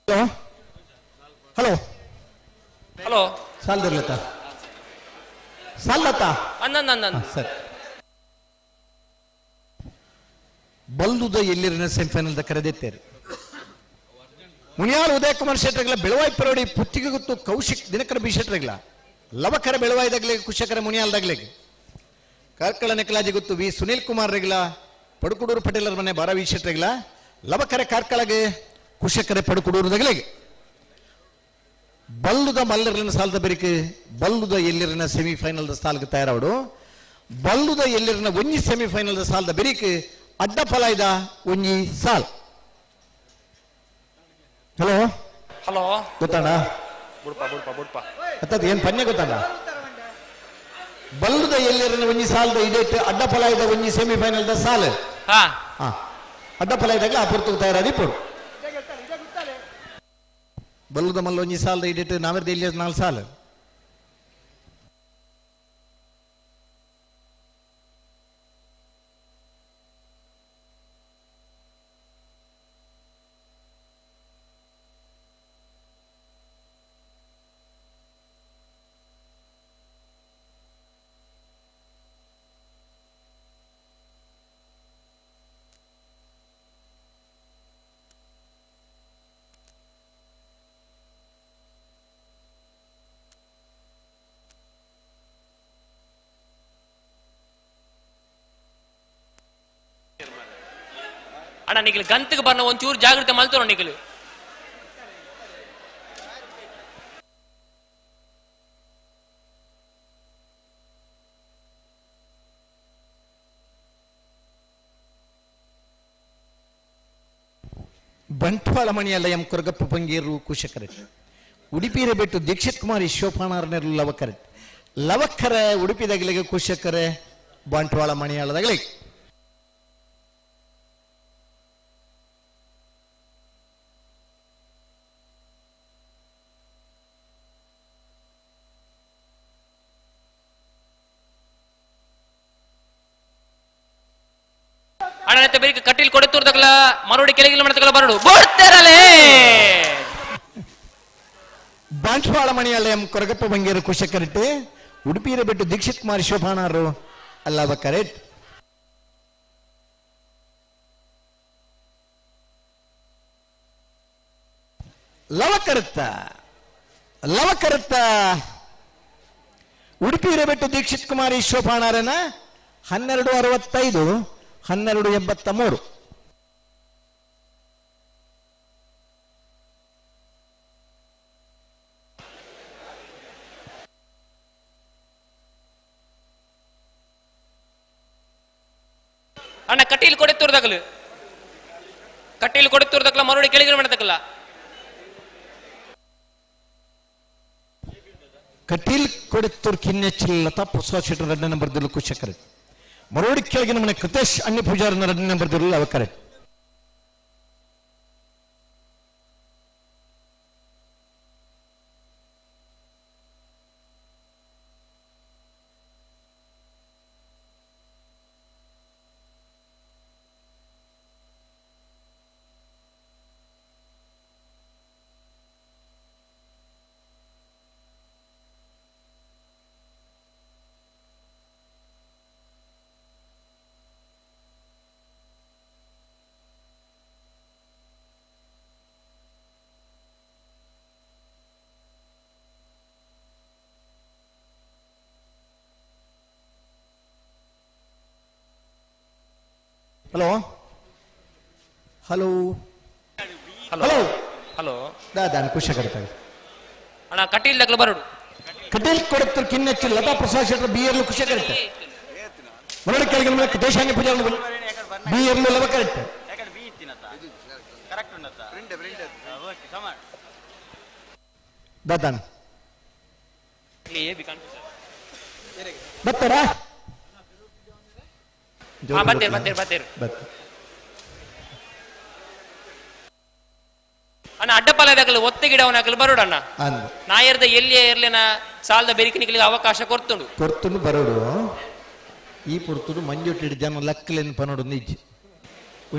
ಹಲೋ ಹಲೋ ಹಲೋ ಸಾಲದಿರ್ಲತ್ತ ಸಾಲತ್ತ ಅನ್ನ ಅನ್ನ ಸರಿ. ಬಲ್ದುದ ಎಲ್ಲಿರಿನ ಸೆಮಿಫೈನಲ್ ಕರೆದಿತ್ತೇರಿ ಮುನಿಯಾಲ್ ಉದಯ ಕುಮಾರ್ ಶೆಟ್ಟರ್ಗಳ ಬೆಳವಾಯಿ ಪರೋಡಿ ಪುತ್ತಿಗೆ ಗೊತ್ತು ಕೌಶಿಕ್ ದಿನಕರ ಬಿ ಶೆಟ್ಟರ್ಗಳ ಲವಕರ ಬೆಳವಾಯಿದಾಗ್ಲೆ ಕುಶಕರ ಮುನಿಯಾಲ್ದಾಗ್ಲೆ ಕಾರ್ಕಳ ನೆಕಲಾಜಿ ಗೊತ್ತು ವಿ ಸುನೀಲ್ ಕುಮಾರ್ ರೆಗ್ಲ ಪಡುಕುಡೂರು ಪಟೇಲರ ಮನೆ ಬಾರ ವಿ ಶೆಟ್ಟರ್ಗಳ ಲವಕರ ಕಾರ್ಕಳಗೆ ಕುಶಕರ ಪಡುಕುಡೂರು ದಗಲೆಗೆ ಬಲ್ಲುದ ಮಲ್ಲರಿನ ಸಾಲದ ಬೆರಿಕೆ ಬಲ್ಲುದ ಎಲ್ಲಿರಿನ ಸೆಮಿಫೈನಲ್ ಸಾಲ್ಗೆ ತಯಾರಾವಡು ಬಲ್ಲುದ ಎಲ್ಲಿರಿನ ಒಂಜಿ ಸೆಮಿಫೈನಲ್ ಸಾಲದ ಬೆರಿಕೆ ಅಡ್ಡ ಫಲಾಯ್ದ ಒಂಜಿ ಸಾಲ್. Hello hello ಗೊತ್ತಾಣ? ಬುಡ್ಪ ಬುಡ್ಪ ಬುಡ್ಪ. ಅತ್ತದ ಏನ್ ಪನ್ಯ ಗೊತ್ತಾಣ? ಬಲ್ಲುದ ಎಲ್ಲಿರಿನ ಒಂಜಿ ಸಾಲದ ಇಡೇಟ್ ಅಡ್ಡ ಫಲಾಯ್ದ ಒಂಜಿ ಸೆಮಿಫೈನಲ್ the ಸಾಲ್. ಹಾ. ಹಾ ಅಡ್ಡ ಫಲಾಯ್ದಾಗಲೇ ಆ ಪುರ್ತಕ್ಕೆ ತಯಾರಾದಿ ಪೋಡು. ಬಲ್ಲುದ ಮಲ್ಲ ಒಂಜಿ ಸಾಲದ ಇಡೇಟ್ ನಾವೆರ್ದ ಇಲ್ಲಿ ನಾಲ್ ಸಾಲ್. ಅಣ್ಣ ನಿಖಿಲ್ ಗಂತಿಗೆ ಬರ್ನ ಒಂಚೂರು ಜಾಗೃತಿ ಮಲ್ತೋಣ ನಿಖಿಲ್. ಬಂಟ್ವಾಳ ಮಣಿಯಲ್ಲ ಎಂ ಕೊರಗಪ್ಪ ಬಂಗೇರು ಕುಶಕರೆಟ್ ಉಡುಪಿರ ಬಿಟ್ಟು ದೀಕ್ಷಿತ್ ಕುಮಾರ್ ಶೋಭಾನಾರ್ನೆರು ಲವಕರೆಟ್ ಲವಕ್ಕರೆ ಉಡುಪಿದಾಗಲಿಗೆ ಕುಶಕರೆ ಬಂಟ್ವಾಳ ಮಣಿಯಾಳದಾಗಲಿ. ಅಣ್ಣ ಬೆಳಿಗ್ಗೆ ಕಟೀಲ್ ಕೊಡೆ ತೋರ್ದಕ್ಕಲ್ಲ ಮರೋಡಿ ಕೆಳಗಿಲ್ಲ ಮಾಡ್ತಕ್ಕಲ್ಲ ಬರಡು ಬೋಡ್ತಾರಲೇ. ಬಂಟ್ವಾಳ ಮಣಿಯಲ್ಲ ಎಂ ಕೊರಗಪ್ಪ ಬಂಗೇರು ಕುಶಕರೆಟ್ ಉಡುಪಿರ ಬಿಟ್ಟು ದೀಕ್ಷಿತ್ ಕುಮಾರ್ ಶೋಭಾನಾರು ಅಲ್ಲವಕರೆಟ್ ಲವಕರತ್ತ ಲವಕರತ್ತ ಉಡುಪಿ ಬಿಟ್ಟು ದೀಕ್ಷಿತ್ ಕುಮಾರಿ ಶೋಭಾಣಾರನ 12:65 12:83. ಅಣ್ಣ ಕಟೀಲ್ ಕೊಡೆ ತೋರ್ದಾಗಲು ಕಟೀಲ್ ಕೊಡೆ ತೋರ್ದಕ್ಕಲ್ಲ ಮರೋಡಿ ಕೆಳಗಿನ ಮಾಡ್ತಕ್ಕಲ್ಲ. ಕಟೀಲ್ ಕೊಡೆತ್ತೂರ್ ಕಿನ್ನೆಚ್ಚಿಲ್ಲ ಹೊಸ ಶೆಟ್ಟರ್ ಎರಡನೇ ನಂಬರ್ ದಿಲ್ಲು ಕುಶಕರೆ ಮರೋಡಿ ಕೆಳಗಿನ ಮನೆ ಕೃತೇಶ್ ಅಣ್ಣಿ ಪೂಜಾರನ ಎರಡನೇ ನಂಬರ್ ದಿಲ್ಲು ಅವಕರೆ. Hello hello hello hello ದಾದಾನ ಖುಷಿ ಕರ್ತಾರೆ ಅಣ್ಣ ಕಟೀಲ್ ದಗ್ಲ ಬರಡು. ಕಟೀಲ್ ಕೊಡತ್ತರು ಕಿನ್ನಚ್ಚು ಲತಾ ಪ್ರಸಾದ್ ಶೆಟ್ಟರ್ ಬಿ ಎರ್ಲು ಖುಷಿ ಕರೆಕ್ಟ್. ಮರಳಿ ಕೆಳಗಿನ ಮೇಲೆ ದೇಶಾಂಗಿ ಪೂಜಾ ಬಿ ಎರ್ಲು ಲವ ಕರೆಕ್ಟ್. ದಾದಾನ ಬರ್ತಾರಾ? ಬತ್ತೇರು ಬತ್ತೇರು ಬತ್ತೇರು. ಬತ್ತ ಅಣ್ಣ ಅಡ್ಡಪಾಲದಾಗಲು ಒತ್ತೆ ಗಿಡವನಾಗಲು ಬರೋಡು ಅಣ್ಣ. ನಾಯರ್ದ ಎಲ್ಲಿಯ ಇರ್ಲಿನ ಸಾಲದ ಬೆರಿಕಿನಿಗಳಿಗೆ ಅವಕಾಶ ಕೊರ್ತುಂಡು. ಕೊರ್ತುಂಡು ಬರೋಡು. ಈ ಪೊರ್ತುಡು ಮಂಜೊಟ್ಟಿಡು ಜನ ಲಕ್ಕಲೇನು ಪನೋಡು ನಿಜ.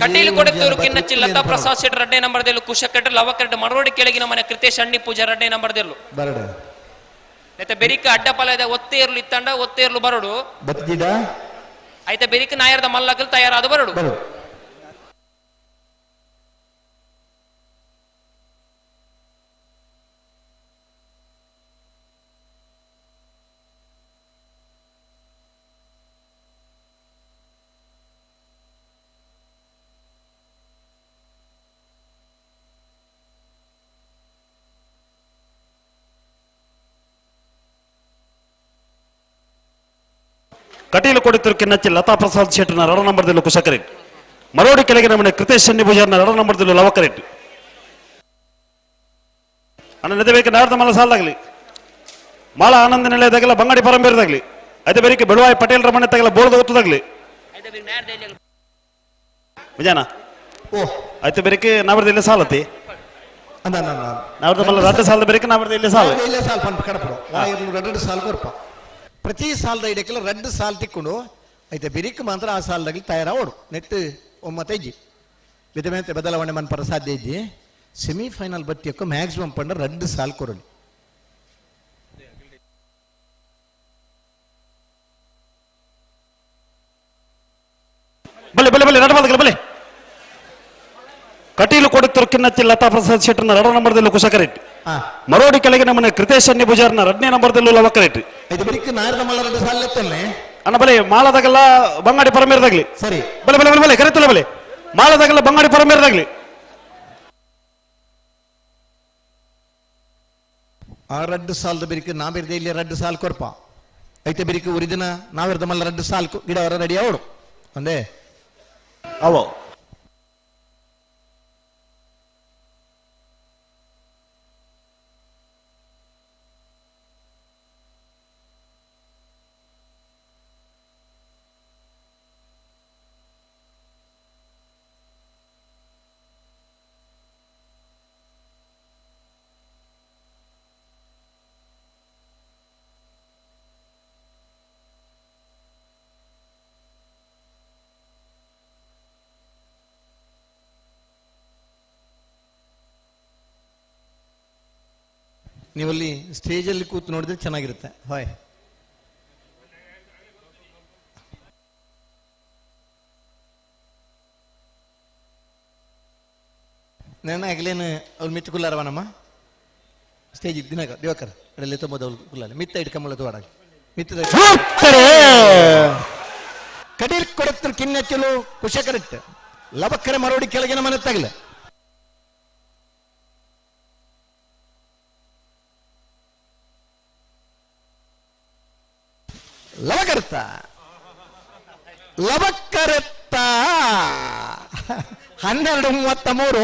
ಕಟೀಲು ಕೊಡತ್ತೂರು ಕಿನ್ನಚ್ಚಿ ಲತಾ ಪ್ರಸಾದ್ ಶೆಟ್ಟರ್ ರಡ್ಡೆ ನಂಬರ್ ದೆಲ್ಲು ಕುಶಕಟ್ಟೆ ಲವಕರೆಡ್ ಮರೋಡಿ ಕೆಳಗಿನ ಮನೆ ಕೃತೇಶ್ ಅಣ್ಣಿ ಪೂಜಾ ರಡ್ಡೆ ನಂಬರ್ ದೆಲ್ಲು. ಬರಡು. ನೆತ್ತ ಬೆರಿಕ ಅಡ್ಡಪಾಲದ ಒತ್ತೆ ಇರ್ಲು ಇತ್ತಂಡ ಒತ್ತೆ ಇರ್ಲು ಬರೋಡು. ಬತ್ತಿಡ ಐತ ಬೆರಿಕ ನಾಯರ್ದ ಮಲ್ಲಕಲ್ ತಯಾರಾದ ಬರೋಡು. ಬರೋಡು. ಕಟೀಲು ಕೊಡಿತರು ಕಿನ್ನಚ್ಚಿ ಲತಾ ಪ್ರಸಾದ್ ಶೆಟ್ಟರ್ನ ರಡ ನಂಬರ್ದಲ್ಲಿ ಕುಶಕರೆಡ್ಡಿ. ಮರೋಡಿ ಕೆಳಗಿನ ಮನೆ ಕೃತೇಶ್ ಶೆನ್ನಿ ಪೂಜಾರ್ನ ರಡ ನಂಬರ್ದಲ್ಲಿ ಲವಕರೆಡ್ಡಿ. ಅಣ್ಣ ನೆದಬೇಕು ನಾಡ್ದ ಮಲ್ಲ ಸಾಲದಾಗಲಿ ಮಾಳ ಆನಂದ ನಿಲಯದಾಗಲ್ಲ ಬಂಗಾಡಿ ಪರಂಬೇರದಾಗಲಿ ಐತೆ ಬೇರಿಕೆ ಬೆಳುವಾಯಿ ಪಟೇಲ್ ರಮಣೆ ತಗಲ ಬೋಳ್ದ ಒತ್ತದಾಗಲಿ ವಿಜಯನ ಓ ಐತೆ ಬೇರಿಕೆ ನಾವರ್ದ ಸಾಲತಿ ನಾವರ್ದ ಮಲ್ಲ ರಡ್ಡ ಸಾಲದ ಬೇರಿಕೆ ನಾವರ್ದ ಇಲ್ಲಿ ಸಾಲ ಇಲ್ಲೇ ಸಾಲ ಪನ್ಪ ಕಡಪಡು ರಡ್ಡು ಸಾಲ ಕೊರ್ಪ ಪ್ರತಿ ಸಾಲದ ಇಡಕ್ಕೆಲ್ಲ ರಡ್ಡು ಸಾಲ ತಿಕ್ಕೊಂಡು ಐತೆ ಬಿರಿಕ್ ಮಾತ್ರ ಆ ಸಾಲದಾಗಲಿ ತಯಾರಾವಡು ನೆಟ್ ಒಮ್ಮತೈಜಿ ವಿಧಮೇತೆ ಬದಲಾವಣೆ ಮನ್ಪರ ಸಾಧ್ಯ ಇಜ್ಜಿ. ಸೆಮಿಫೈನಲ್ ಬತ್ತಿಯಕ್ಕ ಮ್ಯಾಕ್ಸಿಮಮ್ ಪಂಡ ರಡ್ಡು ಸಾಲ್ ಕೊರಲಿ. ಬಲೆ ಬಲೆ ಬಲೆ ನಡಬಾದಗಲ ಬಲೆ. ಕಟೀಲು ಕೊಡುತ್ತರು ಕಿನ್ನಚ್ಚಿ ಲತಾ ಪ್ರಸಾದ್ ಶೆಟ್ಟರ್ನ ರಡ ನಂಬರ್ದಲ್ಲಿ ಕುಶಕರೆಡ್ಡಿ. ಮರೋಡಿ ಕೆಳಗಿನ ಮನೆ ಕೃತೇಶ್ ಅನ್ನಿ ಪೂಜಾರ್ನ ರಡ್ನೇ ನಂಬರ್ದಲ್ಲೂ ಲವಕರೆಡ್ಡಿ. ಐತೆ ಬಿರಿಕ್ ನಾರದ ಮಲ್ಲ ರಡ್ಡು ಸಾಲ ಎತ್ತಲ್ನೆ ಅಣ್ಣ ಬಲೆ ಮಾಳದಾಗಲ್ಲ ಬಂಗಾಡಿ ಪರಮೇರದಾಗ್ಲಿ. ಸರಿ. ಬಲೆ ಬಲೆ ಬಲೆ ಬಲೆ ಕರೆತಲ್ಲ ಬಲೆ ಮಾಳದಾಗಲ್ಲ ಬಂಗಾಡಿ ಪರಮೇರದಾಗ್ಲಿ. ಆ ರಡ್ಡು ಸಾಲದ ಬಿರಿಕ್ ನಾವಿರ್ದ ಇಲ್ಲಿ ರಡ್ಡು ಸಾಲ್ ಕೊರ್ಪ ಐತೆ ಬಿರಿಕ್ ಉರಿದಿನ ನಾವಿರ್ದ ಮಲ್ಲ ರಡ್ಡು ಸಾಲ್ ಗಿಡವರ ರೆಡಿ ಅವಡು ಒಂದೇ ಅವೋ ನೀವಲ್ಲಿ ಸ್ಟೇಜಲ್ಲಿ ಕೂತು ನೋಡಿದ್ರೆ ಚೆನ್ನಾಗಿರುತ್ತೆ. ಹಾಯ್ ನಾನು ಆಗಲೇನು ಅವ್ರು ಮಿತ್ತು ಕುಲ್ಲಾರವನಮ್ಮ ಸ್ಟೇಜ್ ದಿನಾಗ ದಿವಾಕರ್ ಅಡಲ್ಲಿ ತೊಂಬದ ಅವ್ರು ಕುಲ್ಲಾಲೆ ಮಿತ್ತ ಇಟ್ಕೊಂಬಲ್ಲ ತೋಡಾಗಿ ಮಿತ್ತದ ಕಟೀಲ್ ಕೊಡತ್ತರು ಕಿನ್ನಚ್ಚಲು ಕುಶಕರಟ್ಟು ಲಬಕ್ಕರೆ ಮರೋಡಿ ಕೆಳಗಿನ ಮನೆ ತಗಲ ಲವಕರ್ತ ಲವಕರ್ತ 12:33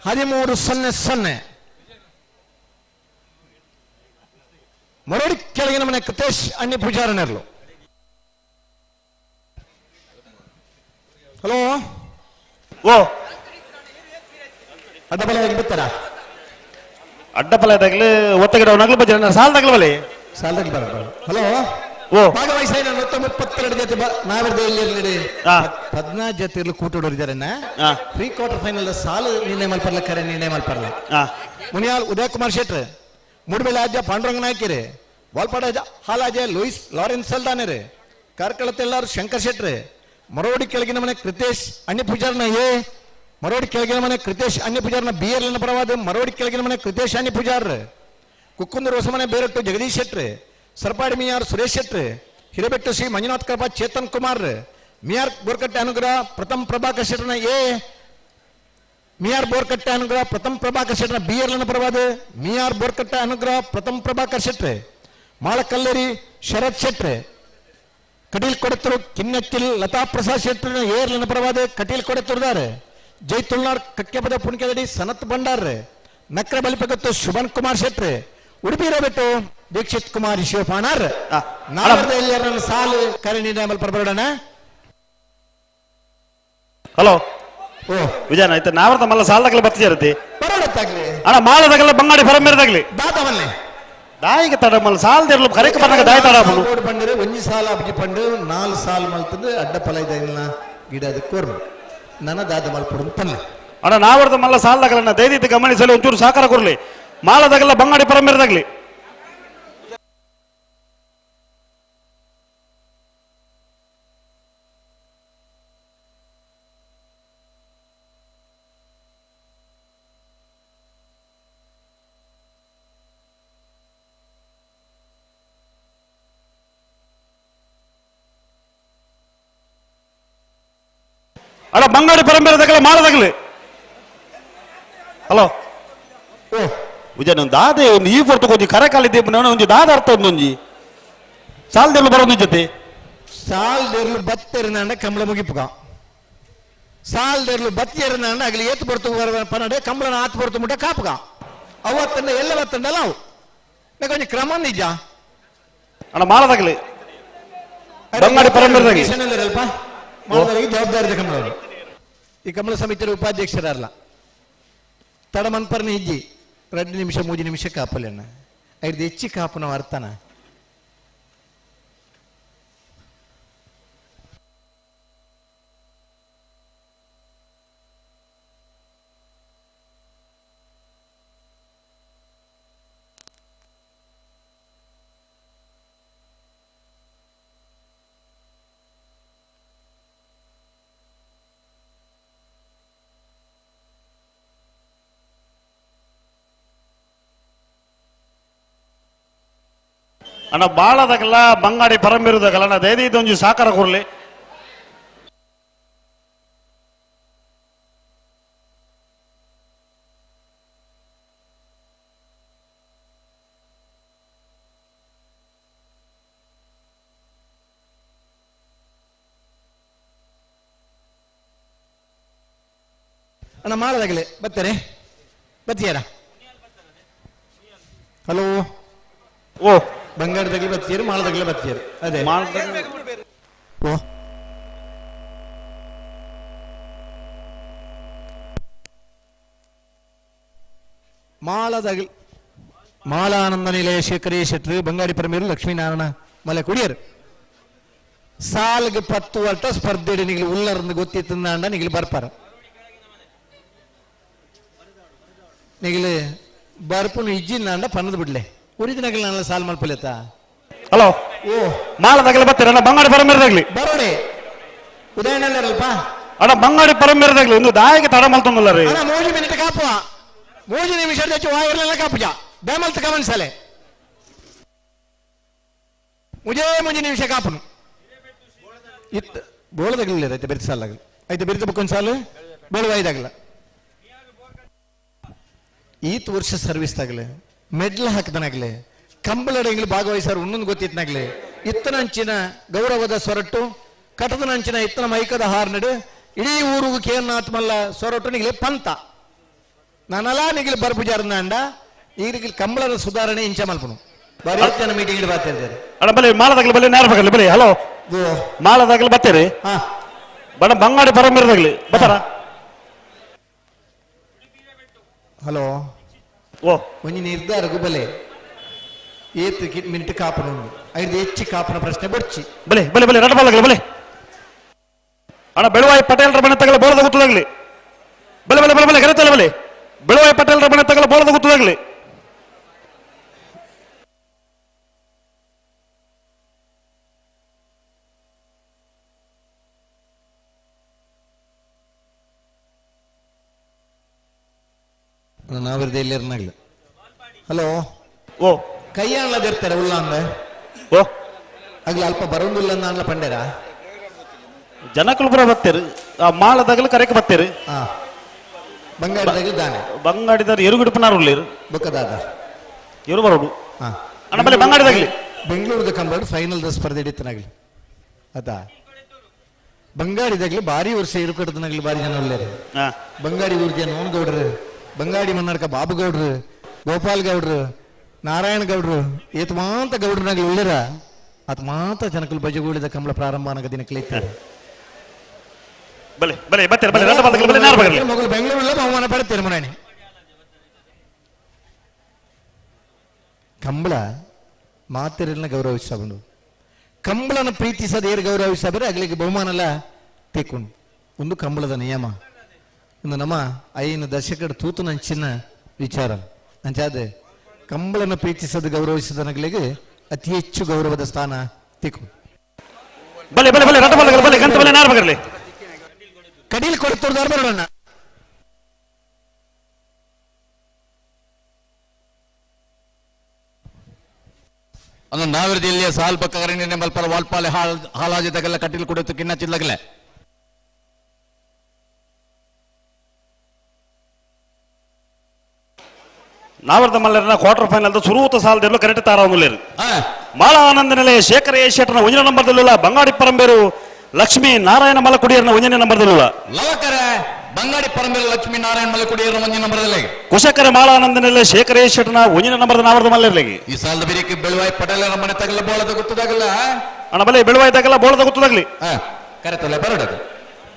13:00. ಮರೋಡಿ ಕೆಳಗಿನ ಮನೆ ಕೃತೇಶ್ ಅಣ್ಣಿ ಪೂಜಾರನೆರ್ಲು. ಹಲೋ ಓ ಅಡ್ಡಬಲ ಬಿತ್ತಾರ ಅಡ್ಡಪಲ ಒತ್ತಗಿಡವನಾಗ್ಲು ಬಜ್ಜ ಸಾಲದಾಗ್ಲು ಬಲೆ ಸಾಲದಾಗ್ಲು ಬರ ಹಲೋ ಓ ಭಾಗವಹಿಸ 132 ಜೊತೆ ನಾವಿರ್ದ ಇಲ್ಲಿ 14 ಜೊತೆ ಇರ್ಲು ಕೂಟೋಡೋರಿದ್ದಾರೆ. Pre quarter final ಸಾಲು ನಿರ್ಣಯ ಮಲ್ಪರ್ಲ ಕರೆ ನಿರ್ಣಯ ಮಲ್ಪರ್ಲ. ಮುನಿಯಾಲ್ ಉದಯ್ ಕುಮಾರ್ ಶೆಟ್ರ್, ಮೂಡಬೆಳೆ ಆದ್ಯ ಪಾಂಡುರಂಗ ನಾಯ್ಕರೆ, ವಾಲ್ಪಾಡ ಹಾಲಾಜೆ ಲೂಯಿಸ್ ಲಾರೆನ್ಸ್ ಸಲ್ದಾನೆರೆ, ಕಾರ್ಕಳ ತೆಲ್ಲಾರು ಶಂಕರ್ ಶೆಟ್ರೆ, ಮರೋಡಿ ಕೆಳಗಿನ ಮನೆ ಕೃತೇಶ್ ಅಣ್ಣಿ ಪೂಜಾರ್ನ ಎ, ಮರೋಡಿ ಕೆಳಗಿನ ಮನೆ ಕೃತೇಶ್ ಅಣ್ಣಿ ಪೂಜಾರ್ನ ಬಿ ಎಲ್ ಪರವಾದ ಮರೋಡಿ ಕೆಳಗಿನ ಮನೆ ಕೃತೇಶ್ ಅಣ್ಣಿ ಪೂಜಾರ್, ಕುಕ್ಕುಂದೂರು ಹೊಸಮನೆ ಬೇರಟ್ಟು ಜಗದೀಶ್ ಶೆಟ್ರೆ, ಸರ್ಪಾಡಿ ಮಿಯಾರ್ ಸುರೇಶ್ ಶೆಟ್ರೆ, ಹಿರೇಬೆಟ್ಟು ಶ್ರೀ ಮಂಜುನಾಥ್ ಕೃಪಾ ಚೇತನ್ ಕುಮಾರ್ ಮಿಯಾರ್ ಬೋರ್ಕಟ್ಟೆ ಅನುಗ್ರಹ ಪ್ರಥಮ್ ಪ್ರಭಾಕರ್ ಶೆಟ್ಟರ್ನ ಎ ಮಿಯಾರ್ ಬೋರ್ಕಟ್ಟೆ ಅನುಗ್ರಹ ಪ್ರಥಮ್ ಪ್ರಭಾಕರ್ ಶೆಟ್ಟರ್ನ ಬಿ ಎರ್ಲನ ಪರವಾದ ಮಿಯಾರ್ ಬೋರ್ಕಟ್ಟೆ ಅನುಗ್ರಹ ಪ್ರಥಮ್ ಪ್ರಭಾಕರ್ ಶೆಟ್ರೆ ಮಾಳಕಲ್ಲೇರಿ ಶರತ್ ಶೆಟ್ರೆ ಕಟೀಲ್ ಕೊಡತ್ತೂರು ಕಿನ್ನಕ್ಕಿಲ್ ಲತಾ ಪ್ರಸಾದ್ ಶೆಟ್ಟರ್ನ ಏರ್ಲನ ಪರವಾದ ಕಟೀಲ್ ಕೊಡತ್ತೂರ್ದಾರೆ ಜೈ ತುಳ್ನಾಡ್ ಕಕ್ಕೆಪದ ಪುಣ್ಕೆದಡಿ ಸನತ್ ಭಂಡಾರ್ ನಕ್ರ ಬಲಿಪಗತ್ತು ಶುಭನ್ ಕುಮಾರ್ ಶೆಟ್ರೆ ಉಡುಪಿ ರಬಿಟ್ಟು ದೀಕ್ಷಿತ್ ಕುಮಾರ್ ಶಿವಪಾಣಾರ್ ನಾವರ್ದ ಸಾಲು ಕರೆ ನೀಡಮಲ್ ಪರಬರೋಣ. ಹಲೋ ಓ ವಿಜಯನ ಆಯ್ತು ನಾವರ್ದ ಮಲ್ಲ ಸಾಲದಾಗಲಿ ಬತ್ತಿಜರತಿ ಬರೋಡತ್ತಾಗ್ಲಿ ಅಣ್ಣ ಮಾಳದಾಗಲ್ಲ ಬಂಗಾಡಿ ಪರಮೇರದಾಗ್ಲಿ ದಾದವನ್ನೇ ದಾಯಿಗೆ ತಡ ಮಲ್ಲ ಸಾಲದಿರಲು ಕರೆಕ್ ಬಂದಾಗ ದಾಯಿ ತಡ ಬೋರ್ಡ್ ಬಂದರೆ ಒಂಜಿ ಸಾಲ ಅಬ್ಜಿ ಪಂಡು ನಾಲ್ ಸಾಲ್ ಮಲ್ತಂದು ಅಡ್ಡ ಪಲ ಇದ್ದ ಗಿಡ ಅದಕ್ಕೆ ಕೋರ್ನು ನನ್ನ ದಾದ ಮಲ್ಪಡು ಪನ್ನೆ. ಅಣ್ಣ ನಾವರ್ದ ಮಲ್ಲ ಸಾಲದಾಗಲ್ಲ ದಯದಿದ್ದು ಗಮನಿಸಲು ಒಂಚೂರು ಸಹಕಾರ ಕೊರ್ಲಿ ಮಾಳದಾಗಲ್ಲ ಬಂಗಾಡಿ ಪರಮೇರದಾಗ್ಲಿ. ಅಣ್ಣ ಬಂಗಾಡಿ ಪರಂಬೇರದಾಗಲ್ಲ ಮಾಳದಾಗಲಿ. ಹಲೋ ಓ ವಿಜಯ್ ಒಂದು ದಾದೆ ಒಂದು ಈ ಪೊರ್ತು ಕೊಂಚ ಕರೆ ಕಾಲಿದ್ದೆ ಒಂಜಿ ದಾದ ಅರ್ಥ ಒಂದೊಂಜಿ ಸಾಲದೆಲ್ಲ ಬರೋದು ಜೊತೆ ಸಾಲ್ ದೇರ್ಲು ಬತ್ತೆರ್ನಾಂಡ ಕಂಬಳ ಮುಗಿಪುಗ ಸಾಲ್ ದೇರ್ಲು ಬತ್ತಿಯರ್ನಾಂಡ ಅಗಲಿ ಏತು ಬರ್ತು ಪನಡೆ ಕಂಬಳನ ಆತು ಬರ್ತು ಮುಟ್ಟ ಕಾಪುಗ ಅವತ್ತಂಡ ಎಲ್ಲ ಬತ್ತಂಡಲ್ಲ ಅವು ಕೊಂಚ ಕ್ರಮ ನಿಜ. ಅಣ್ಣ ಮಾಳದಾಗಲಿ ಬಂಗಾಡಿ ಪರಂಬೇರದಾಗಲಿ. ಅಲ್ಪ ಮಾಳದಾಗಿ ಜವಾಬ್ದಾರಿ ಇದೆ ಕಂಬಳವರು. ಈ ಕಂಬಳ ಸಮಿತಿಯ ಉಪಾಧ್ಯಕ್ಷರಲ್ಲ ತಡಮನ್ಪರ್ನ ಇಜ್ಜಿ 2 ನಿಮಿಷ 3 ನಿಮಿಷ ಕಾಪಲೆಣ್ಣ ಐದು ಹೆಚ್ಚಿ ಕಾಪುನ ಅರ್ಥನ. ಅಣ್ಣ ಬಾಳದಾಗಲ್ಲ ಬಂಗಾಡಿ ಪರಂಬಿರುದಾಗಲ್ಲ ಅಣ್ಣ ದಯದೀದ ಒಂಜಿ ಸಾಕಾರ ಕೊರ್ಲಿ. ಅಣ್ಣ ಮಾಡದಾಗಲೇ ಬರ್ತಾರೆ ಬತ್ತಿಯಾರ. ಹಲೋ ಓ ಬಂಗಾರದಾಗಲಿ ಬತ್ತಿಯರು ಮಾಳದಾಗಲೇ ಬತ್ತಿಯರು ಅದೇ ಓ ಮಾಳದಾಗಲಿ ಮಾಳಾನಂದ ನಿಲಯ ಶೇಖರೇ ಶೆಟ್ರು ಬಂಗಾಡಿ ಪರಮೇರು ಲಕ್ಷ್ಮೀನಾರಾಯಣ ಮಲೆ ಕುಡಿಯರು ಸಾಲ್ಗೆ 10 ವರ್ಷ ಸ್ಪರ್ಧೆ ನಿಗಲಿ ಉಲ್ಲರ್ந்து ಗೊತ್ತಿತ್ತಂದ ನಿಗಲಿ ಬರ್ಪಾರ ನಿಗಲಿ ಬರ್ಪುನು ಇಜ್ಜಿಂದ ಪನ್ನದು ಬಿಡ್ಲೆ ಉರಿದಿನಗಲ್ ನನ್ನ ಸಾಲ್ ಮಲ್ಪಲೇತ. ಹಲೋ ಓ ಮಾಳದಾಗಲಿ ಬರ್ತೀರ ಅಣ್ಣ ಬಂಗಾಡಿ ಪರಮೇರದಾಗ್ಲಿ ಬರೋಡೆ ಉದಯನಲ್ಲರಲ್ಪ ಅಣ್ಣ ಬಂಗಾಡಿ ಪರಮೇರದಾಗ್ಲಿ ಒಂದು ದಾಯಿಗೆ ತಡ ಮಲ್ತೊಂದಲ್ಲ ರೀ. ಅಣ್ಣ ಮೂಜಿ ಮಿನಿಟ್ ಕಾಪುವ 3 ನಿಮಿಷ ಹೆಚ್ಚು ವಾಯಿರ್ಲೆಲ್ಲ ಕಾಪುಜ ಬೇಮಲ್ತ ಗಮನಿಸಲೆ ಮುಜೇ ಮುಂಜಿ ನಿಮಿಷ ಕಾಪುನು ಇತ್ತು ಬೋಳದಾಗಲಿಲ್ಲ ಐತೆ ಬೆರ್ತ ಸಾಲಾಗಲಿ ಐತೆ ಬೆರ್ತ ಬಕ್ಕೊಂದು ಸಾಲು ಬೋಳದ ಐದಾಗಲ್ಲ ಈತ್ ವರ್ಷ ಸರ್ವಿಸ್ ತಾಗಲೆ ಮೆಡ್ಲ್ ಹಾಕದನಾಗ್ಲೆ ಕಂಬಳಡೆಂಗ್ಲು ಭಾಗವಹಿಸಾರು ಇನ್ನೊಂದು ಗೊತ್ತಿತ್ನಾಗ್ಲೆ ಇತ್ತನ ಅಂಚಿನ ಗೌರವದ ಸೊರಟು ಕಟದನ ಅಂಚಿನ ಇತ್ತನ ಮೈಕದ ಹಾರ್ನಡು ಇಡೀ ಊರುಗು ಕೇನಾತ್ಮಲ್ಲ ಸೊರಟು ನಿಗಲೆ ಪಂತ ನಾನಲ್ಲ ನಿಗಲಿ ಬರ್ಪುಜಾರ್ನಾಂಡ ಈಗ ಕಂಬಳದ ಸುಧಾರಣೆ ಇಂಚ ಮಲ್ಪನು ಬಾರಿ ಜನ ಮೀಟಿಂಗ್ ಇಡ್ ಬರ್ತಾ ಇದ್ದಾರೆ. ಅಣ್ಣ ಬಲೆ ಮಾಳದಾಗಲಿ ಬಲೆ ನೇರ ಬಗಲಿ ಬಲೆ. ಹಲೋ ಮಾಳದಾಗಲಿ ಬರ್ತೀರಿ ಹಾ ಬಣ್ಣ ಬಂಗಾಡಿ ಪರಮೇರದಾಗ್ಲಿ ಬರ್ತಾರ. ಹಲೋ ಓ ಒಂಜಿ ನಿರ್ಧಾರ ಗುಬಲೆ ಏತ್ ಮಿನಿಟ್ ಕಾಪನ ಉಂಡು ಐದು ಹೆಚ್ಚು ಕಾಪನ ಪ್ರಶ್ನೆ ಬಡ್ಚಿ ಬಲೆ ಬಲೆ ಬಲೆ ರಡಬಾಲಾಗಲಿ ಬಲೆ. ಅಣ್ಣ ಬೆಳುವಾಯಿ ಪಟೇಲ್ರ ಮನೆ ತಗಲ ಬೋಳದ ಗುತ್ತದಾಗ್ಲಿ ಬಲೆ ಬಲೆ ಬಲೆ ಬಲೆ ಕರೆತಲ್ಲ ಬಲೆ ಬೆಳುವಾಯಿ ಪಟೇಲ್ರ ಮನೆ ತಗಲ ಬೋಳದ ಗುತ್ತದಾಗ್ಲಿ. ನಾವಿರ್ದೆ ಇಲ್ಲಿರ್ನಾಗ್ಲಿ. ಹಲೋ ಓ ಕೈಯಾಣಲದಿರ್ತಾರೆ ಉಲ್ಲ ಅಂದ ಓ ಅಗ್ಲ ಅಲ್ಪ ಬರೋಂದಿಲ್ಲ ಅಂದ ಪಂಡೇರಾ? ಜನಕುಲು ಪೂರ ಬತ್ತೇರು, ಆ ಮಾಳದಾಗಲು ಕರೆಕ್ ಬತ್ತೇರು. ಬಂಗಾಡಿದಾಗಲು ದಾನೆ. ಬಂಗಾಡಿದಾರ ಎರುಗುಡುಪನಾರು ಉಳ್ಳೇರು. ಬೊಕ್ಕದಾದ ಎರು ಬರೋಡು. ಅಣ್ಣ ಬಲೆ ಬಂಗಾಡಿದಾಗಲಿ. ಬೆಂಗಳೂರದ ಕಂಬಾಡು ಫೈನಲ್ the ಸ್ಪರ್ಧೆ ಹಿಡಿತನಾಗ್ಲಿ ಆತಾ. ಬಂಗಾಡಿದಾಗ್ಲಿ ಭಾರಿ ವರ್ಷ ಇರುಕಟ್ಟದನಾಗ್ಲಿ ಭಾರಿ ಜನ ಉಳ್ಳೇರು. ಬಂಗಾಡಿ ಊರ್ಜ ನೋನ್ ಗೌಡ್ರು, ಬಂಗಾಡಿ ಮನ್ನಾಡ್ಕ ಬಾಬು ಗೌಡ್ರು, ಗೋಪಾಲ್ ಗೌಡ್ರು, ನಾರಾಯಣ ಗೌಡ್ರು, ಏತ್ ಮಾಂತ ಗೌಡ್ರನಾಗ್ಲಿ ಉಳ್ಳೇರ. ಆತ ಮಾತ ಜನಕುಲು ಬಜಗೂಡಿದ ಕಂಬಳ ಪ್ರಾರಂಭ ಅನಗ ದಿನಕ್ಲೆ. ಬಲೆ ಬಲೆ ಬತ್ತೇರು ಬಲೆ ರಡ್ಡ ಬಾಲ್ದಾಗಲಿ ಬಲೆ ನಾರು ಬಗರ್ಲಿ. ಮೊಗಲು ಬೆಂಗಳೂರಲ್ಲ ಬಹುಮಾನ ಪಡ್ತೇನೆ ಮುರಾಣಿ. ಕಂಬಳ ಮಾತೆರನ್ನ ಗೌರವಿಸಬಂಡು, ಕಂಬಳನ ಪ್ರೀತಿಸದ ಏರು ಗೌರವಿಸಬರೆ ಅಗಲಿಗೆ ಬಹುಮಾನ ಅಲ್ಲ ತೇಕೊಂಡು. ಒಂದು ಕಂಬಳದ ನಿಯಮ. ಒಂದು ನಮ್ಮ ಐನು ದಶಕದ ತೂತು ನಂಚಿನ ವಿಚಾರ ಅಂಚಾದ ಕಂಬಳನ ಪ್ರೀತಿಸದ ಗೌರವಿಸದ ನಗಲಿಗೆ ಅತಿ ಹೆಚ್ಚು ಗೌರವದ ಸ್ಥಾನ ತಿಕ್ಕು. ಬಲೆ ಬಲೆ ಬಲೆ ರಡ್ಡ ಬಾಲ್ದಾಗಲಿ ಬಲೆ ಗಂತ ಬಲೆ ನಾರು ಬಗರ್ಲಿ. ಕಡೀಲ್ ಕೊಡ್ತೋರ್ದಾರ ಬರೋಣ. ಅಂದು ನಾವಿರದಿಲ್ಲಿಯ ಸಾಲ್ ಪಕ್ಕ ಕರೆಂಡಿನ ಮಲ್ಪರ ವಾಲ್ಪಾಲೆ ಹಾಲ್ ಹಾಲಾಜಿದಾಗೆಲ್ಲ ಕಟೀಲ್ ಕುಡಿತು ಕಿನ್ನ ಚಿಲ್ಲಗಲೆ. ನಾವರ್ದ ಮಲ್ಲರನ ಕ್ವಾರ್ಟರ್ ಫೈನಲ್ ಸುರೂತ ಸಾಲದಲ್ಲೂ ಕರೆಕ್ಟ್ ತಾರಾಮುಲ್ಲೇರು. ಮಾಳ ಆನಂದ ನೆಲೆಯ ಶೇಖರ ಎ ಶೆಟ್ಟನ ಒಂದನೇ ನಂಬರ್ದಲ್ಲಿಲ್ಲ ಬಂಗಾಡಿ ಪರಂಬೇರು ಲಕ್ಷ್ಮೀ ನಾರಾಯಣ ಮಲಕುಡಿಯರ್ನ ಒಂದನೇ ನಂಬರ್ದಲ್ಲಿಲ್ಲ. ಲವಕರ ಬಂಗಾಡಿ ಪರಂಬೇರು ಲಕ್ಷ್ಮೀ ನಾರಾಯಣ ಮಲಕುಡಿಯರ್ನ ಒಂದನೇ ನಂಬರ್ದಲ್ಲಿ. ಕುಶಕರ ಮಾಳ ಆನಂದ ನೆಲೆಯ ಶೇಖರ ಎ ಶೆಟ್ಟನ ಒಂದನೇ ನಂಬರ್ದ ನಾವರ್ದ ಮಲ್ಲರ್ಲಿಗೆ. ಈ ಸಾಲದ ಬೇರೆ ಬೆಳುವಾಯಿ ಪಟೇಲರ ಮನೆ ತಗಲ ಬೋಳದ ಗೊತ್ತದಾಗಲ್ಲ. ಅಣ್ಣ ಬಲೆ ಬೆಳುವಾಯಿ ತಗಲ ಬೋಳದ ಗೊತ್ತದಾಗ್ಲಿ. ಕರೆತಲ್ಲ ಬರೋಡದು.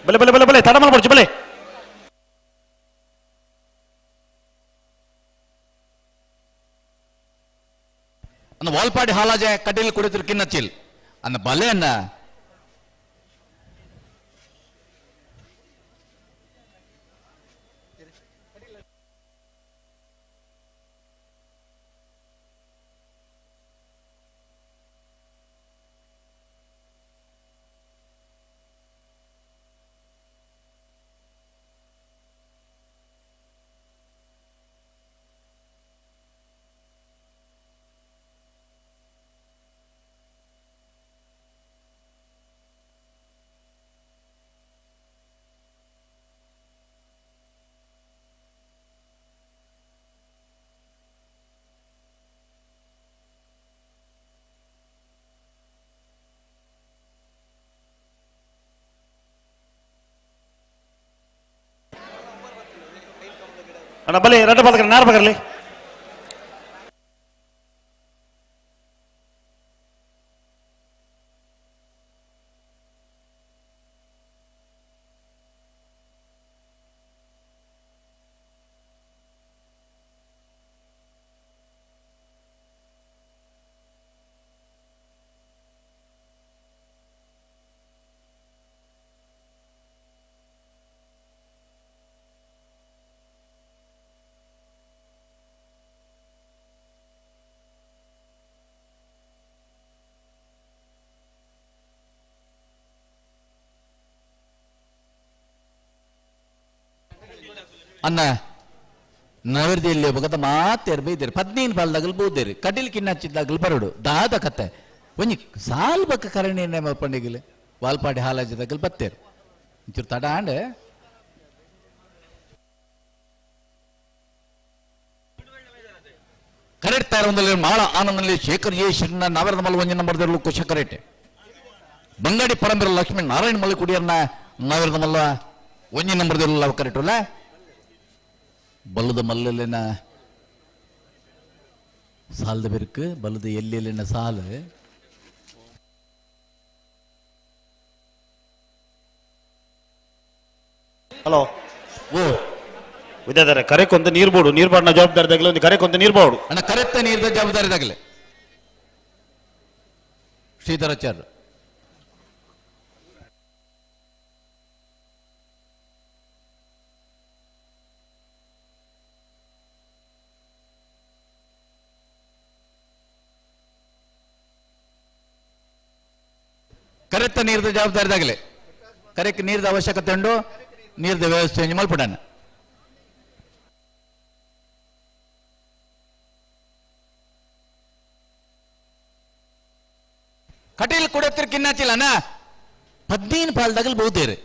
ಬಲೆ ಬಲೆ ಬಲೆ ಬಲೆ ತಡಮಲ್ ಬಡ್ಚು ಬಲೆ. ಅನ್ನ ವಾಲ್ಪಾಡಿ ಹಾಲಾಜೆ ಕಟೀಲ್ ಕುಡಿತಿರು ಕಿನ್ನ ಚಿಲ್ ಅನ್ನ ಬಲೆ ಅನ್ನ. ಅಣ್ಣ ಬಲೆ ರಡ್ಡ ಬಾಲ್ದಾಗಲಿ ನಾರು ಬಗರ್ಲಿ. ಅನ್ನ ನವರ್ದಿಯಲ್ಲಿ ಬಗದ ಮಾತೇರ್ ಬೈದೇರು ಪದ್ನೀನ್ ಬಾಲ್ದಾಗಲ್ ಬೂದೇರು ಕಡಿಲ್ ಕಿನ್ನ ಹಚ್ಚಿದ್ದಾಗಲ್ ಬರೋಡು ದಾದ ಕತೆ ಒಂಜಿ ಸಾಲ್ ಬಕ್ಕ ಕರಣೆ ಮಲ್ಪಂಡಿಗಿಲ್ ವಾಲ್ಪಾಡಿ ಹಾಲಾಜಿದಾಗಲ್ ಬತ್ತೇರು ಒಂಚೂರು ತಡ ಆಂಡ್. ಕರೆಕ್ಟ್ ತಾರ ಮಾಳ ಆನಂದಲ್ಲಿ ಶೇಖರ್ ಎ ಶರಣ ನವರದ ಮಲ್ ಒಂಜಿ ನಂಬರ್ ದೇರ್ಲು ಕುಶ ಕರೆಕ್ಟ್ ಬಂಗಾಡಿ ಪರಂಬರ ಲಕ್ಷ್ಮೀ ನಾರಾಯಣ ಮಲ್ಲಕುಡಿಯರ್ನ ನವರದ ಮಲ್ಲ ಒಂಜಿ ನಂಬರ್ ದೇರ್ಲು ಕರೆಕ್ಟ್ ಅಲ್ಲ. ಬಲ್ಲದ ಮಲ್ಲಲಿನ ಸಾಲದ ಬೆರುಕು ಬಲ್ಲದ ಎಲ್ಲಿನ ಸಾಲು. ಹಲೋ. ಓ ವಿದ್ಯಾಧರ ಕರೆಕೊಂತ ನೀರು ಬೋಡು, ನೀರು ಬಾಡಿನ ಜವಾಬ್ದಾರಿ ದಾಗಲಿ ಒಂದು ಕರೆಕೊಂತ ನೀರು ಬೋಡು. ಅಣ್ಣ ಕರೆತ್ತ ನೀರ್ದ ಜವಾಬ್ದಾರಿ ದಾಗಲಿ ಶ್ರೀಧರಾಚಾರ್ಯ. ಕರೆತ್ತ ನೀರ್ದ ಜವಾಬ್ದಾರಿ ದಾಗಲಿ ಕರೆಕ್ಟ್ ನೀರ್ದ ಅವಶ್ಯಕತೆ ಉಂಟು, ನೀರ್ದ ವ್ಯವಸ್ಥೆ ಮಲ್ಪಡಣ. Kateel ಕುಡತ್ತಿರ್ ಕಿನ್ನಾಚಿಲ್ಲನ 15 ಪಾಲ್ದಾಗಲ್ ಬಹುತೇರು.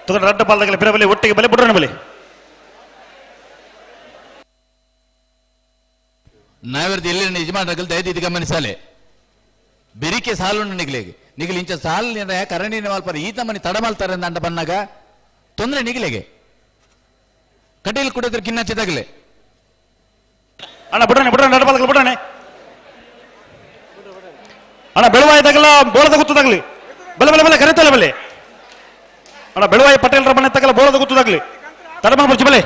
ತುಗಡ ರಡ್ಡ ಪಾಲ್ದಾಗಲ ಪಿರ ಬಲಿ ಒಟ್ಟಿಗೆ ಬಲಿ ಬುಡ್ರಣ ಬಲಿ. ನಾವಿರ್ದು ಎಲ್ಲಿ ಯಜಮಾನರಾಗಲ್ ದಯದಿದ್ದು ಗಮನಿಸಾಲೆ ಬೆರಿಕೆ ಸಾಲು ನಿಗ್ಲಿಗೆ ನಿಗಲಿ ಇಂಚ ಸಾಲು ಕರಣಿನ ಮಾಲ್ಪರ ಈತ ಮನಿ ತಡ ಮಾಲ್ತಾರೆ ಅಂಡ ಬನ್ನಾಗ ತೊಂದರೆ ನಿಗಲಿಗೆ ಕಟೀಲ್ ಕುಡಿದ್ರೆ ಕಿನ್ನಾಚಿದಾಗಲೆ. ಅಣ್ಣ ಬಿಡೋಣ ಬಿಡೋಣ ರಡ್ಡ ಪಾಲ್ದಾಗಲ ಬಿಡೋಣ. ಅಣ್ಣ ಬೆಳುವಾಯ್ದಾಗಲ ಬೋಳದ ಗುತ್ತದಾಗ್ಲಿ ಬಲೆ ಬಲೆ ಬಲೆ ಕರೀತಲ್ಲ ಬಲೆ. ಅಣ್ಣ ಬೆಳುವಾಯಿ ಪಟೇಲ್ರ ಮನೆ ತಗಲ ಬೋಳದ ಗುತ್ತದಾಗ್ಲಿ ತಡಮ ಬರ್ಚಿ ಬಲೆ.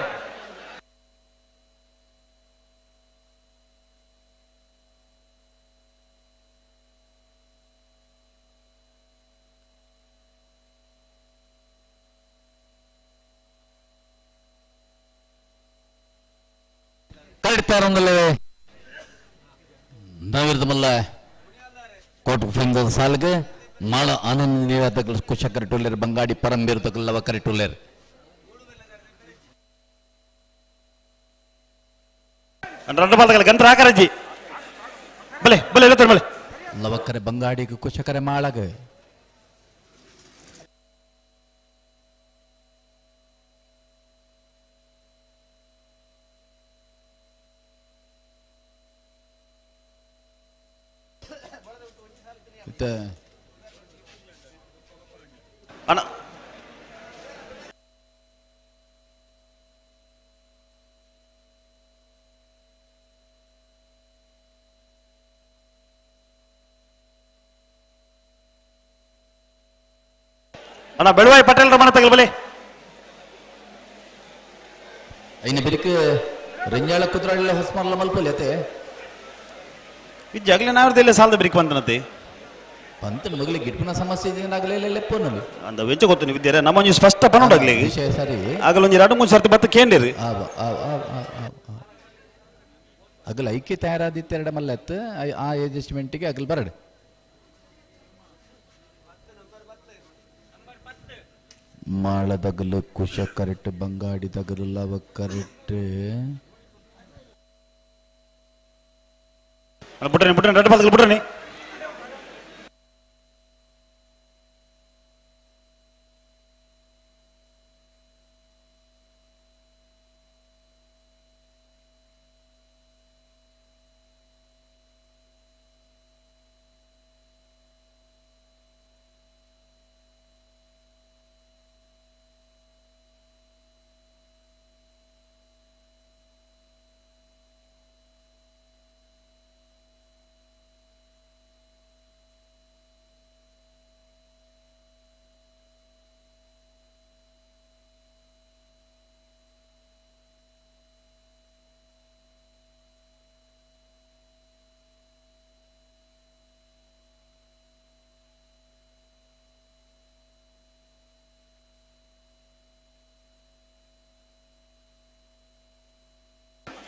ಕರೆಕ್ಟ್ ನಾವಿರ್ದ ಮಲ್ಲ ಕೋಟ್ ಫಿಂದ ಸಾಲ್ಗೆ ಮಾಳ ಆನಂದ ನೀರಾತಕಲ್ ಕುಶ ಕರೆಟುಲ್ಲೇರ್ ಬಂಗಾಡಿ ಪರಂಬೀರ್ ತಕಲ್ ಲವ ಕರೆಟುಲ್ಲೇರ್. ರಡ್ಡ ಪಾಲ್ದಾಗಲ ಗಂತ್ರ ಆಕರಜ್ಜಿ ಬಲೆ ಬಲೆ ಇಲ್ಲತ್ತ ಬಲೆ. ಲವಕರೆ ಬಂಗಾಡಿಗೆ ಕುಶಕರೆ ಮಾಳಗ ಅಣ್ಣ ಅಣ್ಣ ಬೆಳುವಾಯಿ ಪಟೇಲ್ ರಮಣ ತಗಲ್ ಬಲೆ. ಐನ ಬಿರಿಕ್ ರಂಜಾಳ ಕುದ್ರಾಳಿಲ್ಲ ಹೊಸ್ಮರ್ಲ ಮಲ್ಪಲ್ಲಿ ಅತೆ. ಇದು ಅಗಲೇ ನಾವ್ರದೆಲ್ಲ ಸಾಲದ ಬಿರಿಕ್ ಬಂದನತೆ. ಪಂತನ ಮಗಲಿ ಗಿಟ್ಪನ ಸಮಸ್ಯೆ ಇದೆ ಆಗಲೇ ಲೆಪ್ಪೋನಲ್ಲಿ. ಅಂದ ವೆಂಚ ಗೊತ್ತು ನೀವು ಇದ್ದೀರಾ ನಮ್ಮ ಒಂಜಿ ಸ್ಪಷ್ಟ ಪನೋಡಗ್ಲಿ. ವಿಷಯ ಸರಿ. ಆಗಲ ಒಂಜಿ ಎರಡು ಮೂರು ಸರ್ತಿ ಬತ್ತ ಕೇಂದಿರಿ. ಅಗಲ ಐಕ್ಯ ತಯಾರಾದಿತ್ತು ಎರಡ ಮಲ್ಲತ್ತು ಆ ಅಡ್ಜಸ್ಟ್ಮೆಂಟಿಗೆ ಅಗಲ್ ಬರಡು. ಮಾಳದಗಲು ಕುಶ ಕರೆಕ್ಟ್ ಬಂಗಾಡಿ ದಗಲು ಲವ ಕರೆಕ್ಟ್. ಬಿಟ್ರೆ ಬಿಟ್ರೆ ರಡ್ಡ ಪಾಲ್ದಾಗಲ ಬಿಟ್ರೆ.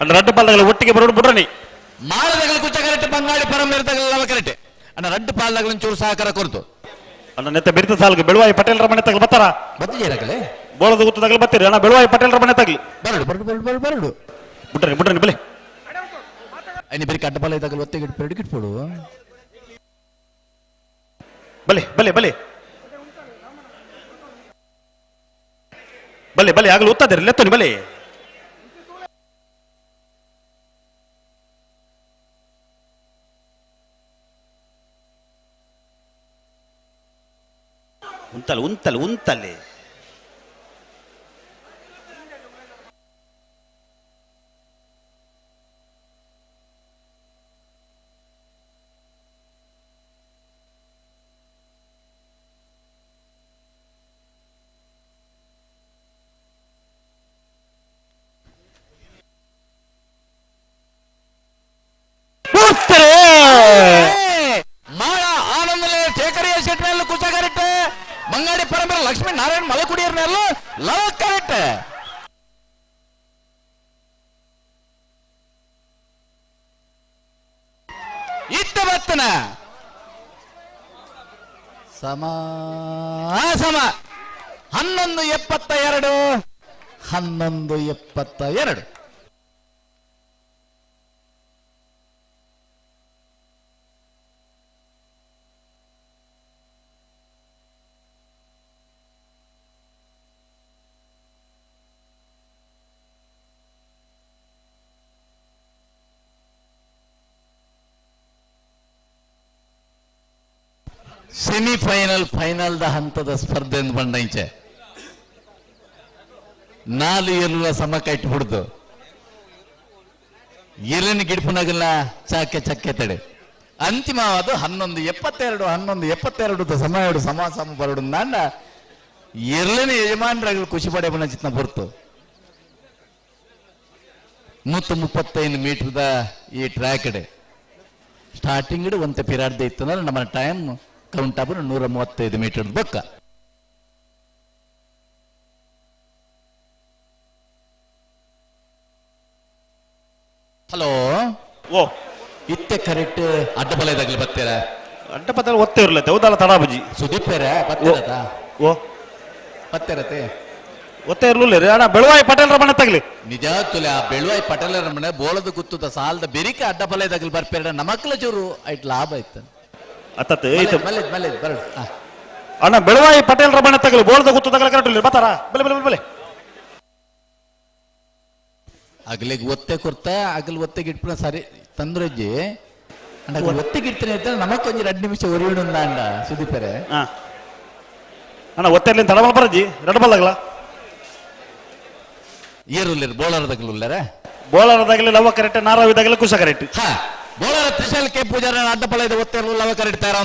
ಅಣ್ಣ ರಡ್ಡ ಪಾಲ್ದಾಗಲ ಒಟ್ಟಿಗೆ ಬರೋಡು ಬಿಡ್ರಣಿ. ಮಾಳದಗಲ ಕುಚ್ಚ ಕರೆಕ್ಟ್ ಬಂಗಾಡಿ ಪರಮೇರ್ತಗಲ ಲವ ಕರೆಕ್ಟ್. ಅಣ್ಣ ರಡ್ಡ ಪಾಲ್ದಾಗಲ ಚೂರು ಸಹಕಾರ ಕೊರ್ತು. ಅಣ್ಣ ನೆತ್ತ ಬೆರಿತ ಸಾಲ್ಗೆ ಬೆಳುವಾಯಿ ಪಟೇಲ್ರ ಮನೆ ತಗಲ್ ಬತ್ತಾರ. ಬತ್ತಿಜೇರಕಲೆ ಬೋಳದ ಗುತ್ತದಾಗಲ ಬತ್ತೀರಿ ಅಣ್ಣ ಬೆಳುವಾಯಿ ಪಟೇಲ್ರ ಮನೆ ತಗಲಿ. ಬರಡು ಬರಡು ಬರಡು ಬರಡು ಬರಡು. ಬಿಡ್ರಣಿ ಬಿಡ್ರಣಿ ಬಲೆ. ಐನ ಬೆರಿ ಕಡ್ಡ ಪಾಲ ಇದ್ದಾಗಲ ಒತ್ತಿಗೆ ಇಟ್ಟು ಗಿಟ್ಬಿಡು. ಬಲೆ ಬಲೆ ಬಲೆ ಬಲೆ ಬಲೆ ಆಗಲು ಒತ್ತದಿರಿ ಲೆತ್ತನಿ ಬಲೆ. ಉಂತಲೆ ಉಂತಲೆ ಉಂತಲೆ ಮಾಳ ಆನಂದಲೇ ಶೇಖರಿಯ ಶೆಟ್ನಲ್ಲಿ ಕುಚ ಕರೆಕ್ಟ್ ಬಂಗಾಡಿ ಪರಂಪರೆ ಲಕ್ಷ್ಮೀ ನಾರಾಯಣ ಮಲಕುಡಿಯರ್ನೆಲ್ಲ ಲವ ಕರೆಕ್ಟ್. ಇತ್ತ ಬತ್ತನ ಸಮ ಸಮ 11:72. 11.72. ಸೆಮಿಫೈನಲ್ ಫೈನಲ್ the ಹಂತದ ಸ್ಪರ್ಧೆ ಎಂದು ಬಂಡಂಚೆ ನಾಲು ಎಲ್ಲ ಸಮ ಕಟ್ಟಿ ಬಿಡ್ದು ಎಲ್ಲಿನ ಗಿಡ್ಪುನಾಗಲ್ಲ ಚಾಕೆ ಚಕ್ಕೆ ತಡೆ ಅಂತಿಮವಾದ 11.72 11.72 ಸಮ ಎರಡು ಸಮ ಸಮ ಬರಡು ನಾಂಡ ಎರಡನೇ ಯಜಮಾನರಾಗಲು ಖುಷಿ ಪಡೆ ಬಣ್ಣ ಚಿತ್ನ ಹೊರ್ತು 135 ಮೀಟರ್ದ ಈ ಟ್ರ್ಯಾಕ್ ಕಡೆ ಸ್ಟಾರ್ಟಿಂಗ್ ಒಂತೆ ಪಿರಾಡ್ದೆ ಇತ್ತು ಅಂದ್ರೆ ನಮ್ಮ ಟೈಮ್ ಕೌಂಟ್ ಆಪು 135 ಮೀಟರ್ ಬೊಕ್ಕ. ಹಲೋ ಓ ಇತ್ತೆ ಕರೆಕ್ಟ್ ಅಡ್ಡ ಬಲದಾಗಲಿ ಬರ್ತೀರಾ? ಅಡ್ಡ ಪತ್ತಲ ಒತ್ತೆ ಇರಲ್ಲ ಹೌದಲ್ಲ ತಡಾಬುಜಿ ಸುದೀಪ್ ಬತ್ತಿರತ ಓ ಬತ್ತಿರತೆ ಒತ್ತೆ ಇರ್ಲಿಲ್ಲ ರೀ ಅಣ್ಣ. ಬೆಳವಾಯಿ ಪಟೇಲ್ ರಮಣ ತಗಲಿ ನಿಜ ತುಲೆ ಆ ಬೆಳುವಾಯಿ ಪಟೇಲ್ ರಮಣ ಬೋಳದ ಗುತ್ತದ ಸಾಲದ ಬೆರಿಕೆ ಅಡ್ಡ ಬಲದಾಗಲಿ ಬರ್ಪೇರ ನಮಕ್ಲ ಚೂರು ಐಟ್ ಲಾಭ ಆಯ್ತು. ಅತ್ತತ್ ಐತೆ ಮಲ್ಲೆ ಮಲ್ಲೆ ಬರಡು. ಅಣ್ಣ ಬೆಳವಾಯಿ ಪಟೇಲ್ ರಮಣ ತಗಲಿ ಬೋಳದ ಗುತ್ತು ತಗಲ ಕರೆಕ್ಟ್ ಇಲ್ಲ ಬತ್ತಾರ ಬಲೆ ಬಲೆ ಬಲೆ ಅಗಲಿಗೆ ಒತ್ತೆ ಕೊರ್ತ ಅಗಲ್ ಒತ್ತೆಗೆ ಇಟ್ಪುನ ಸರಿ ತಂದ್ರಜ್ಜಿ ಅಂಡ ಒತ್ತೆಗೆ ಇಡ್ತಾನೆ ಇದ್ದರೆ ನಮಕ್ ಒಂಜಿ 2 ನಿಮಿಷ ಒರಿಯುಂಡ ಅಂಡ ಸುದೀಪರೆ. ಅಣ್ಣ ಒತ್ತೆ ಇರ್ಲಿ ತಡಮಲ್ ಬರಜ್ಜಿ ಎರಡು ಬಲ್ಲಾಗಲ ಏರುಲ್ಲೇರು ಬೋಳಾರದಾಗಲುಲ್ಲಾರ ಬೋಳಾರದಾಗಲಿ ಲವ ಕರೆಕ್ಟ್ ನಾರಾವಿದಾಗಲಿ ಕುಶ ಕರೆಕ್ಟ್. ಹಾ ಬೋಳಾರ ತ್ರಿಶಾಲ್ ಕೆ ಪೂಜಾರ ಅಡ್ಡ ಪಳ ಇದೆ ಒತ್ತೆರ್ಲು ಲವ ಕರೆಕ್ಟ್ ತಯಾರ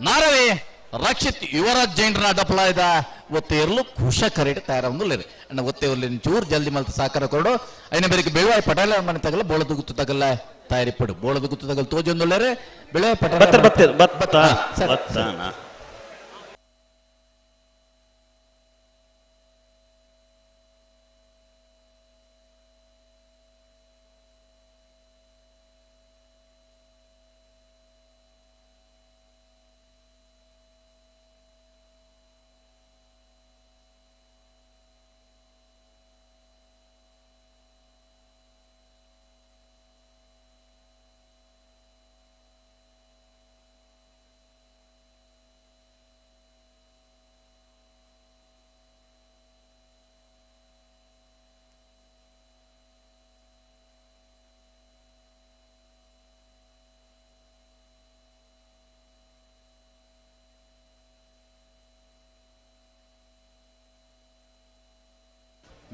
ನಾರವೇ ರಕ್ಷಿತ್ ಯುವರಾಜ್ ಜೈನ್ರ ಅಡ್ಡಪಲ ಇದ ಒತ್ತೆ ಇರಲು ಕುಶ ಕರೆಕ್ಟ್ ತಯಾರ ಒಂದುಲ್ಲೇರು ಅಣ್ಣ ಒತ್ತೆ ಇರ್ಲಿ ಚೂರು ಜಲ್ದಿ ಮಲ್ತ ಸಾಕಾರ ಕೊಡು ಐನ ಬೇರೆ ಬೆಳುವಾಯಿ ಪಟೇಲ ಮನೆ ತಗಲ ಬೋಳದ ಗುತ್ತು ತಗಲ್ಲ ತಯಾರಿ ಪಡು ಬೋಳದ ಗುತ್ತು ತಗಲ್ ತೋಜೊಂದುಲ್ಲೇರೆ ಬೆಳುವಾಯಿ ಪಟೇಲ ಬತ್ತರ ಬತ್ತರ ಬತ್ತ ಸರಿ, ಬತ್ತಾನ.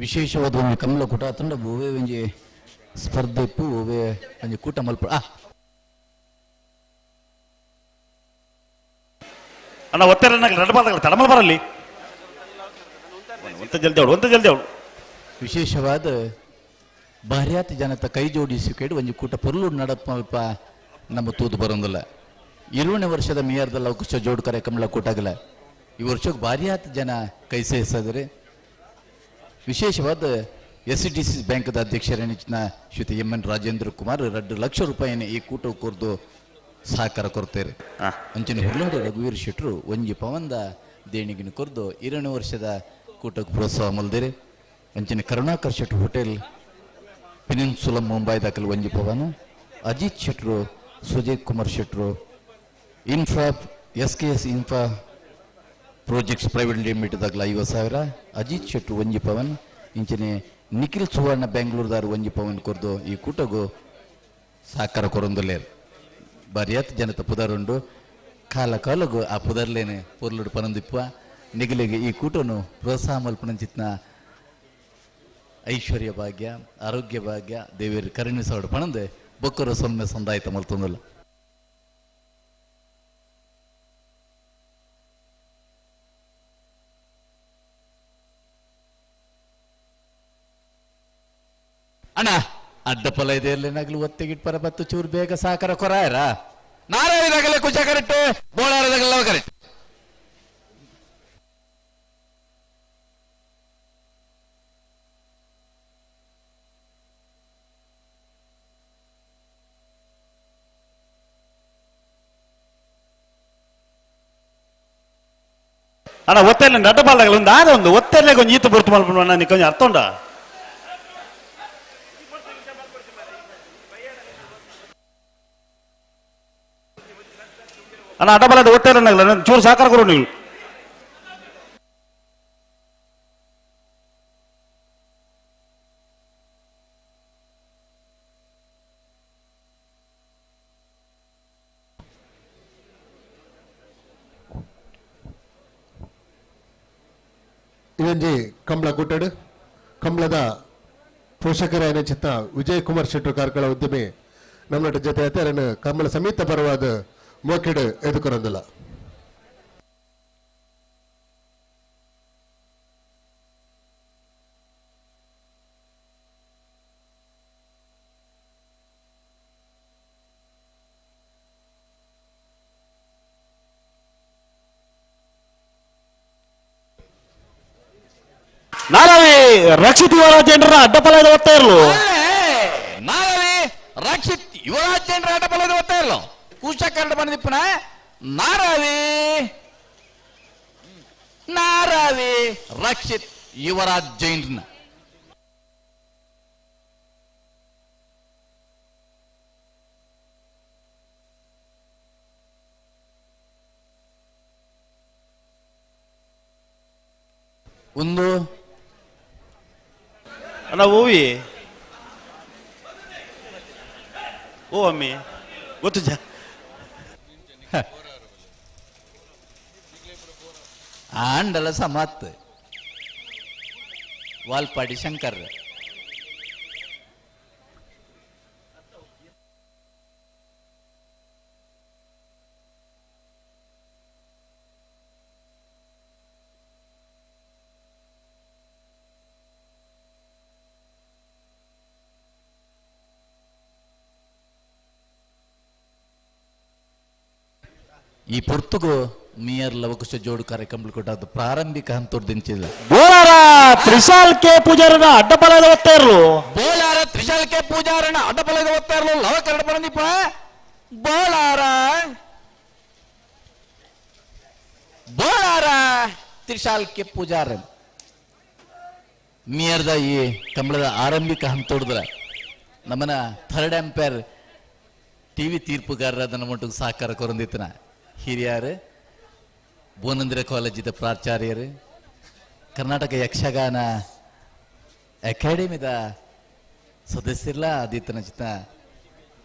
ವಿಶೇಷವಾದ ಒಂದು ಕಮಲ ಕೂಟ ತುಂಡ ಓವೇ ಒಂಜಿ ಸ್ಪರ್ಧೆ ಇಪ್ಪು ಓವೇ ಒಂಜಿ ಕೂಟ ಮಲ್ಪ ಆ ಅಣ್ಣ ಒತ್ತೆರ ಎರಡು ಬಾಲ್ದಾಗಲ್ಲ ತಡಮಲ್ ಬರಲಿ ಒಂತ ಜಲ್ದಿ ಅವಳು ಒಂತ ಜಲ್ದಿ ಅವಳು. ವಿಶೇಷವಾದ ಭಾರ್ಯಾತಿ ಜನತ ಕೈ ಜೋಡಿಸಿ ಕೇಳಿ ಒಂಜಿ ಕೂಟ ಪೊರ್ಲು ನಡಪ ಮಲ್ಪ ನಮ್ಮ ತೂದು ಬರೋದಿಲ್ಲ. 20ನೇ ವರ್ಷದ ಮೇಯರ್ದಲ್ಲ ಅವಕಾಶ ಜೋಡ್ ಕರೆ ಕಮಲ ಕೂಟಾಗಲ್ಲ ಈ ವರ್ಷಕ್ಕೆ ಭಾರ್ಯಾತಿ ಜನ ಕೈ ಸೇರಿಸಿದ್ರೆ ವಿಶೇಷವಾದ ಎಸ್ ಡಿ ಸಿ ಬ್ಯಾಂಕ್ದ ಅಧ್ಯಕ್ಷರೇನಿಚ್ಚಿನ ಶ್ರೀ ಎಂ ಎನ್ ರಾಜೇಂದ್ರ ಕುಮಾರ್ 2 ಲಕ್ಷ ರೂಪಾಯಿನ ಈ ಕೂಟ ಕೊರ್ದು ಸಹಕಾರ ಕೊಡ್ತಾರೆ. ಅಂಚಿನ ಹುರ್ಲಾಡಿ ರಘುವೀರ್ ಶೆಟ್ರು ಒಂಜಿ ಪವಂದ ದೇಣಿಗಿನ ಕೊರ್ದು 2ನೇ ವರ್ಷದ ಕೂಟಕ್ಕೆ ಪ್ರೋತ್ಸಾಹ ಮಲ್ದಿರಿ. ಅಂಚಿನ ಕರುಣಾಕರ್ ಶೆಟ್ರು ಹೋಟೆಲ್ ಪೆನಿನ್ಸುಲಾ ಮುಂಬೈ ದಾಖಲು ಒಂಜಿ ಪವನ, ಅಜಿತ್ ಶೆಟ್ರು, ಸುಜಯ್ ಕುಮಾರ್ ಶೆಟ್ರು, infra S K S infra projects private limited ದಾಖಲು 50,000, ಅಜಿತ್ ಶೆಟ್ರು ಒಂಜಿ ಪವನ್, ಇಂಚಿನ ನಿಖಿಲ್ ಸುವರ್ಣ ಬೆಂಗಳೂರುದಾರು ಒಂಜಿ ಪವನ್ ಕೊರ್ದು ಈ ಕೂಟಗೂ ಸಹಕಾರ ಕೊರೊಂದುಲ್ಲೇರು. ಬಾರಿಯಾತ್ ಜನತ ಪುದರುಂಡು ಕಾಲ ಕಾಲಗು ಆ ಪುದರ್ಲೇನೆ ಪೊರ್ಲುಡು ಪನಂದಿಪ್ಪ ನಿಗಲಿಗೆ ಈ ಕೂಟನು ಪ್ರೋತ್ಸಾಹ ಮಲ್ಪನಂಚಿತ್ನ ಐಶ್ವರ್ಯ ಭಾಗ್ಯ ಆರೋಗ್ಯ ಭಾಗ್ಯ ದೇವಿಯರು ಕರುಣಿಸೋಡು ಪಣಂದೆ ಬೊಕ್ಕರು ಸೊನ್ನೆ ಸಂದಾಯಿತ ಮಲ್ತೊಂದಲ್ಲ. ಅಣ್ಣ ಅಡ್ಡಪಲ ಇದೆ ನಗಲು ಒತ್ತಿಗಿಟ್ ಪರ ಬತ್ತು ಚೂರು ಬೇಗ ಸಾಕರ ಕೊರಾಯರ ನಾರಾಯಣದಾಗಲೇ ಕುಚ ಕರೆಕ್ಟ್ ಬೋಳಾರದಾಗಲ್ಲ ಕರೆಕ್ಟ್. ಅಣ್ಣ ಒತ್ತೆಲ್ಲ ಅಡ್ಡ ಪಾಲ್ದಾಗಲ್ಲ ಒಂದು ಆದ ಒಂದು ಒತ್ತೆಲ್ಲ ಕೊಂಚ ಈತ ಬುರ್ತು ಮಲ್ಪುಂಡು ಅಣ್ಣ ನೀ ಕೊಂಚ ಅರ್ಥ ಉಂಟಾ? ಅಣ್ಣ ಅಡ್ಡ ಬಲದ ಒತ್ತೆಲ್ಲ ಚೂರು ಸಾಕಾರ ಕೊಡು ನೀವು. ಇವಂಜಿ ಕಂಬಳ ಗುಟ್ಟಡು ಕಂಬಳದ ಪೋಷಕರಾಯನ ಚಿತ್ತ ವಿಜಯ್ ಕುಮಾರ್ ಶೆಟ್ಟರು ಕಾರ್ಕಳ ಉದ್ಯಮಿ ನಮ್ಮ ಜೊತೆ ಅತರನ್ನು ಕಂಬಳ ಸಮೇತ ಪರವಾದ ಮೋಕೆಡು ಎದುಕೊರಂದಿಲ್ಲ. ನಾರಾವಿ ರಕ್ಷಿತ್ ಯುವರಾಜ್ ಜನರ ಅಡ್ಡಪಲದ ಒತ್ತಾ ಇರಲು. ನಾರಾವಿ ರಕ್ಷಿತ್ ಯುವರಾಜ್ ಜನರ ಅಡ್ಡಪಲದ ಒತ್ತಾ ಇರಲು. ಕೂಶ ಕನ್ನಡ ಬಂದಿಪ್ಪನ ನಾರಾವಿ ನಾರಾವಿ ರಕ್ಷಿತ್ ಯುವರಾಜ್ ಜೈನ್ರನ್ನ. ಒಂದು ಅಣ್ಣ ಹೂವಿ ಓ ಅಮ್ಮಿ ಗೊತ್ತು ಜ ಆಂಡಲ ಸಮತ್ ವಾಲ್ಪಾಡಿ ಶಂಕರ್. ಈ ಪೊರ್ತುಗು ಮೇಯರ್ ಲವಕುಶ ಜೋಡು ಕಾರ್ಯಕ್ರಮ ಕೊಟ್ಟ ಪ್ರಾರಂಭಿಕ ಹಂತದ ಬೋಲಾರ ತ್ರಿಶಾಲ್ ಕೆ ಪೂಜಾರನ ಅಡ್ಡಪಲದ ಒತ್ತಾ ಇರಲು. ಬೋಲಾರ ತ್ರಿಶಾಲ್ ಕೆ ಪೂಜಾರನ ಅಡ್ಡಪಲದ ಒತ್ತಾ ಇರಲು. ಲವ ಕನ್ನಡ ಪರಂದೀಪ ಬೋಲಾರ ಬೋಲಾರ ತ್ರಿಶಾಲ್ ಕೆ ಪೂಜಾರನ್ ಮೇಯರ್ದ ಈ ಕಂಬಳದ ಆರಂಭಿಕ ಹಂತೋಡಿದ್ರ ನಮ್ಮನ third umpire TV ತೀರ್ಪುಗಾರರಾದ ನಮ್ಮ ಸಹಕಾರ ಕೊರಂದಿತ್ತನ ಹಿರಿಯರು ಬೋನಂದಿರ ಕಾಲೇಜಿದ ಪ್ರಾಚಾರ್ಯರು ಕರ್ನಾಟಕ ಯಕ್ಷಗಾನ ಅಕಾಡೆಮಿದ ಸದಸ್ಯರಲ್ಲ ಆದಿತ್ತನ ಚಿತ್ತ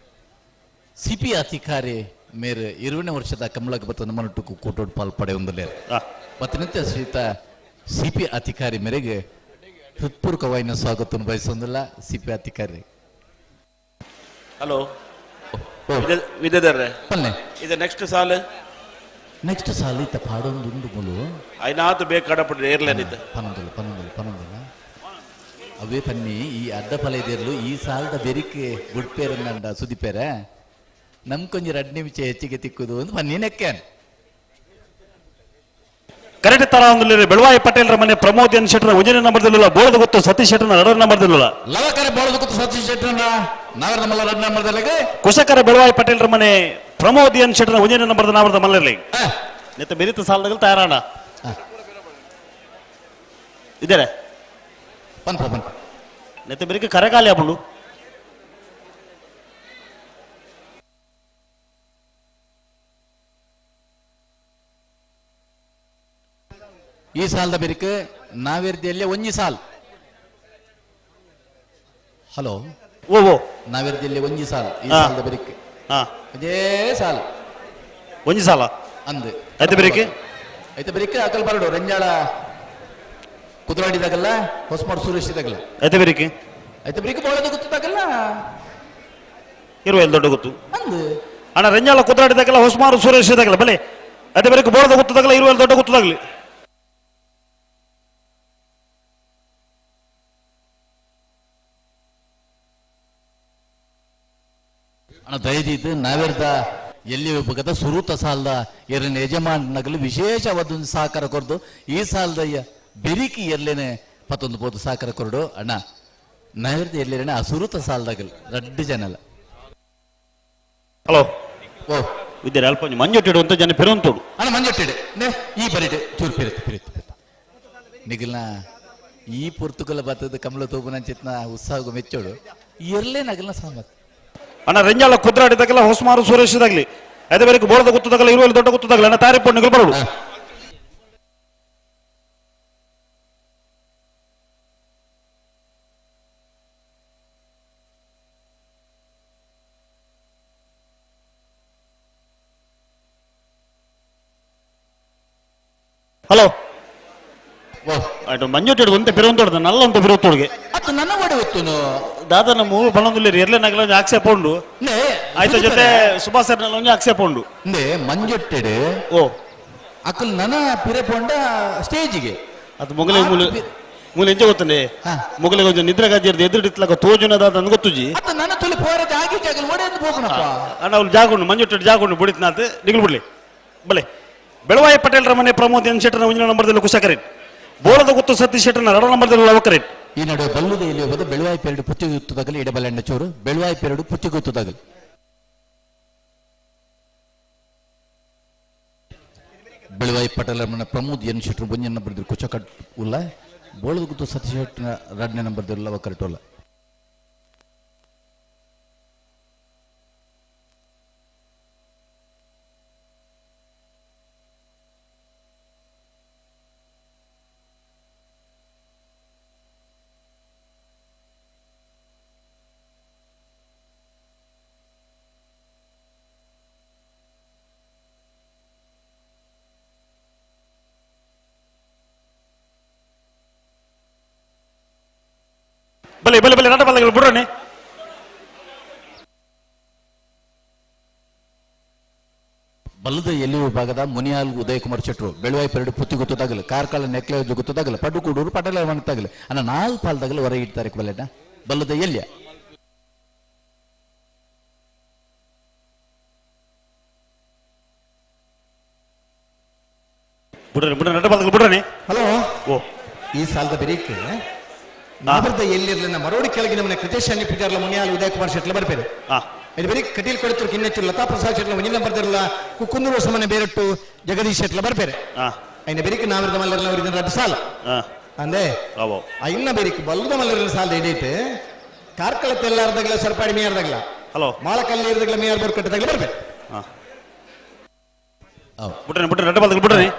ಸಿ ಪಿ ಅಧಿಕಾರಿ ಮೇರೆ 20ನೇ ವರ್ಷದ ಕಮಲಕ್ಕೆ ಬತ್ತ ನಮ್ಮನಟ್ಟುಕು ಕೋಟೋಡ್ ಪಾಲ್ ಪಡೆಯೊಂದಲೇ ಮತ್ತಿನಂತೆ ಶ್ರೀತ ಸಿ ಪಿ ಅಧಿಕಾರಿ ಮೇರೆಗೆ ಹೃತ್ಪೂರ್ವಕವಾಯಿನ ಸ್ವಾಗತವನ್ನು ಬಯಸೊಂದಿಲ್ಲ ಸಿ ಪಿ ಅಧಿಕಾರಿ. ಹಲೋ ವಿದ್ಯಾಧರ್ರೆ ಇದು ನೆಕ್ಸ್ಟ್ ಸಾಲು ನೆಕ್ಸ್ಟ್ ಸಾಲು ಇತ್ತ ಪಾಡೊಂದು ಮುಲು ಐನಾತು ಬೇಕಾಡಪಟ್ರೆ ಏರ್ಲೇನಿತ್ತು ಪನ್ನೊಂದಲ್ಲ ಪನ್ನೊಂದಲ್ಲ ಪನ್ನೊಂದಲ್ಲ ಅವೇ ಪನ್ನಿ ಈ ಅಡ್ಡ ಫಲ ಇದೆರಲು ಈ ಸಾಲದ ಬೆರಿಕೆ ಗುಡ್ಪೇರನ್ನಂಡ ಸುದಿಪೇರೆ ನಮ್ ಕೊಂಚ 2 ನಿಮಿಷ ಹೆಚ್ಚಿಗೆ ತಿಕ್ಕುದು ಒಂದು ಪನ್ನಿ ನೆಕ್ಕೆ ಕರೆಕ್ಟ್ ತರ ಒಂದು ಬೆಳವಾಯಿ ಪಟೇಲ್ರ ಮನೆ ಪ್ರಮೋದ್ ಎನ್ ಶೆಟ್ಟರ್ ಒಂದನೇ ನಂಬರ್ದಲ್ಲಿಲ್ಲ ಬೋಳದ ಗೊತ್ತು ಸತೀಶ್ ಶೆಟ್ಟರ್ನ ಎರಡನೇ ನಂಬರ್ದಲ್ಲಿಲ್ಲ ಲವಕರೆ ಬೋಳದ ಗೊತ್ತು ಸತೀಶ್ ಶೆಟ್ಟರ್ನ ನಾವರ ಮಲ್ಲ ಎರಡನೇ ನಂಬರ್ದಲ್ಲಿ ಕುಶಕರ ಬೆಳವಾಯಿ ಪಟೇಲ್ರ ಮನೆ ಪ್ರಮೋದ್ ಎನ್ ಶೆಟ್ಟರ್ನ ಒಂದನೇ ನಂಬರ್ದ ನಾವರದ ಮಲ್ಲಲ್ಲಿ ನೆತ್ತ ಬೆರಿತ ಸಾಲದಲ್ಲಿ ತಯಾರಾಣ ಇದ್ದಾರೆ ಪನ್ಪ ಪನ್ಪ ನೆತ್ತ ಬೆರಿಕೆ ಕರೆಗಾಲಿ ಆಪುಂಡು. ಈ ಸಾಲದ ಬೆರಿಕೆ ನಾವೇರ್ದಿಯಲ್ಲೇ ಒಂಜಿ ಸಾಲ್ ಹಲೋ ಓ ಓ ನಾವೇರ್ದಿಯಲ್ಲೇ ಒಂಜಿ ಸಾಲ್ ಈ ಸಾಲದ ಬೆರಿಕೆ ಅದೇ ಸಾಲ್ ಒಂಜಿ ಸಾಲ ಅಂದು ಐತೆ ಬೆರಿಕೆ ಐತೆ ಬೆರಿಕೆ ಅಕಲ್ ಬರಡು ರಂಜಾಳ ಕುದುರಾಡಿದಾಗಲ್ಲ ಹೊಸಮಾಡು ಸುರೇಶ್ ಇದಾಗಲ್ಲ ಐತೆ ಬೆರಿಕೆ ಐತೆ ಬೆರಿಕೆ ಬೋಳದ ಗೊತ್ತಾಗಲ್ಲ ಇರುವ ಎಲ್ಲಿ ದೊಡ್ಡ ಗೊತ್ತು ಅಂದು ಅಣ್ಣ ರಂಜಾಳ ಕುದುರಾಡಿದಾಗಲ್ಲ ಹೊಸಮಾರು ಸುರೇಶ್ ಇದಾಗಲ್ಲ ಬಲೆ ಐತೆ ಬೆರಿಕೆ ಬೋಳದ ಗೊತ್ತಾಗಲ್ಲ ಇರುವ ಎಲ್ಲಿ ದೊಡ್ಡ ಗೊತ್ತಾಗಲಿ. ಅಣ್ಣ ದಯದೀತು ನಾವೇರ್ದ ಎಲ್ಲಿ ಬಗದ ಸುರೂತ ಸಾಲದ ಎರಡನೇ ಯಜಮಾನಗಲು ವಿಶೇಷವಾದ ಒಂದು ಸಹಕಾರ ಕೊರದು ಈ ಸಾಲದ ಬೆರಿಕಿ ಎಲ್ಲೇನೆ ಪತ್ತೊಂದು ಪೋದು ಸಹಕಾರ ಕೊರಡು ಅಣ್ಣ ನಾವೇರ್ದ ಎಲ್ಲೇನೆ ಆ ಸುರೂತ ಸಾಲದಾಗಲು ರಡ್ಡು ಜನ ಅಲ್ಲ. ಹಲೋ ಓ ವಿದ್ಯೆ ಅಲ್ಪ ಒಂಜಿ ಮಂಜೊಟ್ಟಿಡು ಅಂತ ಜನ ಪಿರೊಂತೋಡು. ಅಣ್ಣ ಮಂಜೊಟ್ಟಿಡು ನೆ ಈ ಬರಿಟೆ ಚೂರು ಪಿರತ್ ಪಿರತ್ ನಿಗಿಲ್ನ ಈ ಪೊರ್ತುಗಲ ಬತ್ತದ ಕಮಲ ತೋಬುನಂಚಿತ್ನ ಉತ್ಸಾಹ ಮೆಚ್ಚೋಡು ಎರ್ಲೇ ನಗಲ್ನ ಸಾಮತ್. ಅಣ್ಣ ರೆಂಜಾಳ ಕುದ್ರಾಡಿದಾಗಲ್ಲ ಹೊಸಮಾರು ಸುರೇಶದಾಗ್ಲಿ ಅದೇ ಬೇರೆ ಬೋಳದ ಗುತ್ತದಾಗಲ್ಲ ಇರುವಲ್ಲಿ ದೊಡ್ಡ ಗುತ್ತದಾಗಲ್ಲ ಅಣ್ಣ ತಾರಿ ಪೊಣ್ಣುಗಳು ಬರೋಡು. ಹಲೋ ಆಯ್ತು ಮಂಜೊಟ್ಟಿಡು ಒಂತೆ ಪಿರೊಂತೋಡ್ದ ನಲ್ಲ ಒಂತೆ ಪಿರೊತ್ತೋಡ್ಗೆ ಅದು ನನ್ನ ಒಡೆ ಒತ್ತುನು ದಾದ ನಮ್ಮ ಬಣ್ಣದಲ್ಲಿ ಎರ್ಲೆ ನಗಲ ಒಂಜಿ ಆಕ್ಷೇಪ ಉಂಡು. ಆಯ್ತ ಜೊತೆ ಸುಭಾಷ್ ಸರ್ ಒಂಜಿ ಆಕ್ಷೇಪ ಉಂಡು. ನೆ ಮಂಜೊಟ್ಟೆಡು ಓ ಅಕಲ್ ನನ ಪಿರೆ ಪೊಂಡ ಸ್ಟೇಜಿಗೆ ಅದು ಮೊಗಲೆ ಮೂಲೆ ಮೂಲೆ ಎಂಚ ಗೊತ್ತಂಡೆ ಮೊಗಲೆ ಒಂಜಿ ನಿದ್ರೆ ಗಜ್ಜಿರ್ದು ಎದುರು ತೋಜುನ ದಾದ ಅಂದ್ ಗೊತ್ತುಜಿ. ಅದು ನನ್ನ ತುಳಿ ಪೋರ ಜಾಗಿ ಜಾಗಲ್ ಒಡೆ ಅಂದ್ ಹೋಗುನಪ್ಪ. ಅಣ್ಣ ಅವ್ರು ಜಾಗ ಉಂಡು ಮಂಜೊಟ್ಟೆಡು ಜಾಗ ಉಂಡು ಬುಡಿತ್ನಾತ್ ನಿಗಲ್ ಬಿಡ್ಲಿ ಬಲೆ. ಬೆಳವಾಯಿ ಪಟೇಲ್ರ ಮನೆ ಪ್ರಮೋದ್ ಎನ್ ಶೆಟ್ಟರ್ನ ಒಂಜಿನ ನಂಬರ್ದಲ್ಲಿ ಕುಶಕರೇಟ್ ಬೋಳದ ಗುತ್ತು ಸತೀಶ್ ಶೆಟ್ಟರ್ನ ಎರಡ ನಂಬರ್ದಲ್ಲಿ ಲವಕರೇಟ್. ಈ ನಡುವೆ ಬಲ್ಲುದ ಇಲ್ಲಿ ಹೋದ ಬೆಳುವಾಯಿ ಪೆರಡು ಪುತ್ತಿಗುತ್ತದಾಗಲಿ ಎಡಬಲೆಣ್ಣ ಚೋರು ಬೆಳುವಾಯಿ ಪೆರಡು ಪುತ್ತಿಗುತ್ತದಾಗಲಿ. ಬೆಳುವಾಯಿ ಪಟೇಲರ ಮನೆ ಪ್ರಮೋದ್ ಎನ್ ಶೆಟ್ಟರ್ ಒಂಜಿ ನಂಬರ್ ಕುಚಕಟ್ ಉಲ್ಲ ಬೋಳದ ಗುತ್ತು ಸತೀಶ್ ಶೆಟ್ಟರ್ನ ಎರಡನೇ ನಂಬರ್ ಲವಕರೇಟ್ ಉಲ್ಲ. ಬಲೆ ಬಲೆ ಬಲೆ ನಟ ಬಲ್ಲಗಳು ಬಿಡೋಣೆ. ಬಲ್ಲದ ಎಲ್ಲಿ ವಿಭಾಗದ ಮುನಿಯಾಲ್ ಉದಯಕುಮಾರ್ ಶೆಟ್ರು ಬೆಳುವಾಯಿ ಪೆರಡು ಪುತ್ತಿ ಗೊತ್ತದಾಗಲು ಕಾರ್ಕಳ ನೆಕ್ಲೆ ಗೊತ್ತದಾಗಲು ಪಡ್ಡುಕೂಡೂರು ಪಟೇಲ ಮಣತಾಗಲು ಅನ್ನ ನಾಲ್ಕು ಪಾಲ್ದಾಗಲು ಹೊರಗೆ ಇಡ್ತಾರೆ ಬಲ್ಲೆಟ ಬಲ್ಲದ ಎಲ್ಲಿಯ. ಬಿಡ್ರಿ ಬಿಡ್ರಿ ನಟ ಬಲ್ಲಗಳು ಬಿಡ್ರಣೆ. ಹಲೋ ಓ ಈ ಸಾಲದ ಬೆರೀಕ್ ನಾಬರ್ದ ಎಲ್ಲಿರ್ಲಿಲ್ಲ ಮರೋಡಿ ಕೆಳಗಿನ ಮನೆ ಕೃತೇಶ್ ಅನ್ನಿ ಪೂಜಾರ್ಲ ಮುನಿಯಾಲ್ ಉದಯಕುಮಾರ್ ಶೆಟ್ಲ ಬರ್ಪೇರು. ಇದು ಬರೀ ಕಟೀಲ್ ಕೊಡುತ್ತರು ಕಿನ್ನೆಚ್ಚು ಲತಾ ಪ್ರಸಾದ್ ಶೆಟ್ಲ ಒಂಜಿನ ಬರ್ದಿರಲ್ಲ ಕುಕ್ಕುಂದೂರು ಸಮನೆ ಬೇರಟ್ಟು ಜಗದೀಶ್ ಶೆಟ್ಲ ಬರ್ಪೇರೆ. ಐನ ಬೆರಿಕ್ ನಾವಿರದ ಮಲ್ಲರ್ಲ ಅವರಿದ ರಡ್ಡು ಸಾಲ ಅಂದೆ ಐನ ಬೆರಿಕ್ ಬಲ್ಲದ ಮಲ್ಲರ್ಲ ಸಾಲ edit Karkala ತೆಲ್ಲಾರ್ದಾಗಲ ಸರ್ಪಾಡಿ ಮೇಯರ್ದಾಗಲ hello ಮಾಳಕಲ್ಲಿ ಇರ್ದಾಗಲ mayor bore ಕಟ್ಟದಾಗಲ ಬರ್ಬೇಕು. ಬಿಡ್ರಿ ಬಿಡ್ರಿ ನಟ ಬಲ್ಲಗಳು ಬಿಡ್ರಿ.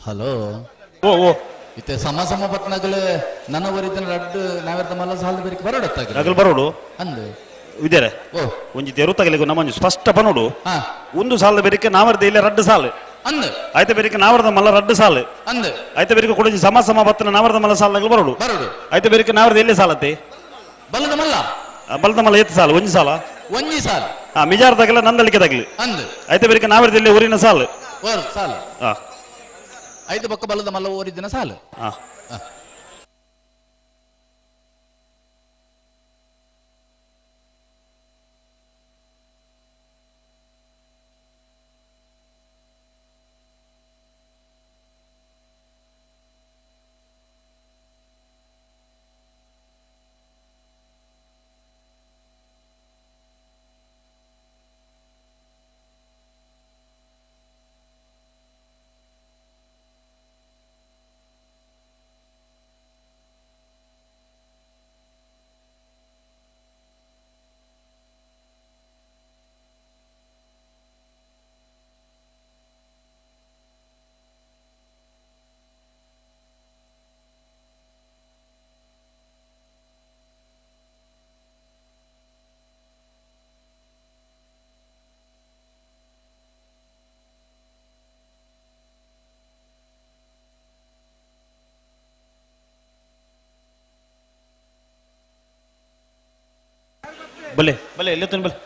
ಹಲೋ ಓ ಓ ಇತ್ತೆ ಸಮ ಸಮ ಪತ್ನಗಲು ನನ್ನ ಒರಿತನ ರಡ್ಡು ನಾವೆರ್ದ ಮಲ್ಲ ಸಾಲದ ಬೇರೆ ಬರೋಡತ್ತಾಗ ನಗಲ್ ಬರೋಡು ಅಂದು ವಿದ್ಯಾರೆ ಓ ಒಂಜಿ ತೆರುತ್ತಗಲಿಗೂ ನಮ್ಮ ಸ್ಪಷ್ಟ ಬನೋಡು. ಒಂದು ಸಾಲದ ಬೇರಿಕೆ ನಾವರ್ದ ಇಲ್ಲ ರಡ್ಡು ಸಾಲು ಅಂದು ಆಯ್ತ ಬೇರಿಕೆ ನಾವರ್ದ ಮಲ್ಲ ರಡ್ಡು ಸಾಲು ಅಂದು ಆಯ್ತ ಬೇರಿಕೆ ಕೊಡಜಿ ಸಮ ಸಮ ಬತ್ತನ ನಾವರ್ದ ಮಲ್ಲ ಸಾಲ ಬರೋಡು ಬರೋಡು ಆಯ್ತ ಬೇರಿಕೆ ನಾವರ್ದ ಎಲ್ಲಿ ಸಾಲತ್ತೆ ಬಲ್ಲದ ಮಲ್ಲ ಬಲ್ಲದ ಮಲ್ಲ ಎತ್ತು ಸಾಲು ಒಂಜಿ ಸಾಲ ಒಂಜಿ ಸಾಲ ಮಿಜಾರ್ ತಗಲ ನಂದಳಿಕೆ ತಗಲಿ ಅಂದು ಆಯ್ತ ಬೇರಿಕೆ ನಾವರ್ದ ಇಲ್ಲಿ ಊರಿನ ಸಾಲು ಓರ್ ಸಾಲು ಐದು ಬೊಕ್ಕ ಬಲ್ಲದ ಮಲ್ಲ ಓರಿದಿನ ಸಾಲು. ಬಲೆ ಬಲೆ ಎಲ್ಲೆತ್ತನ ಬಲೆ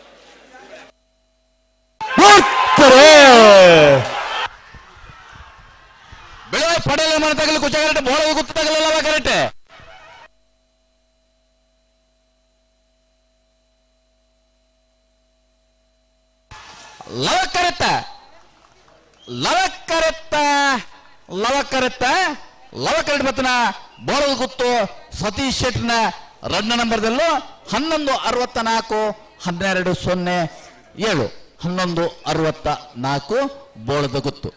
ಬೆಳೆ ಪಡೆಯಲು ಮನೆ ತಗಲು ಕುಚ ಕರೆಕ್ಟ್ ಬೋಳ ಗೊತ್ತು ತಗಲಲ್ಲ ಕರೆಕ್ಟ್ ಲವ ಕರೆತ್ತ ಲವ ಕರೆತ್ತ ಲವ ಕರೆತ್ತ ಲವ ಕರೆಕ್ಟ್ ಬತ್ತನ ಬೋಳದ ಗುತ್ತು ಸತೀಶ್ ಶೆಟ್ನ ರಡ್ನ ನಂಬರ್ದಲ್ಲೂ 11:64 12:07 11:64 ಬೋಳದ ಗುತ್ತು.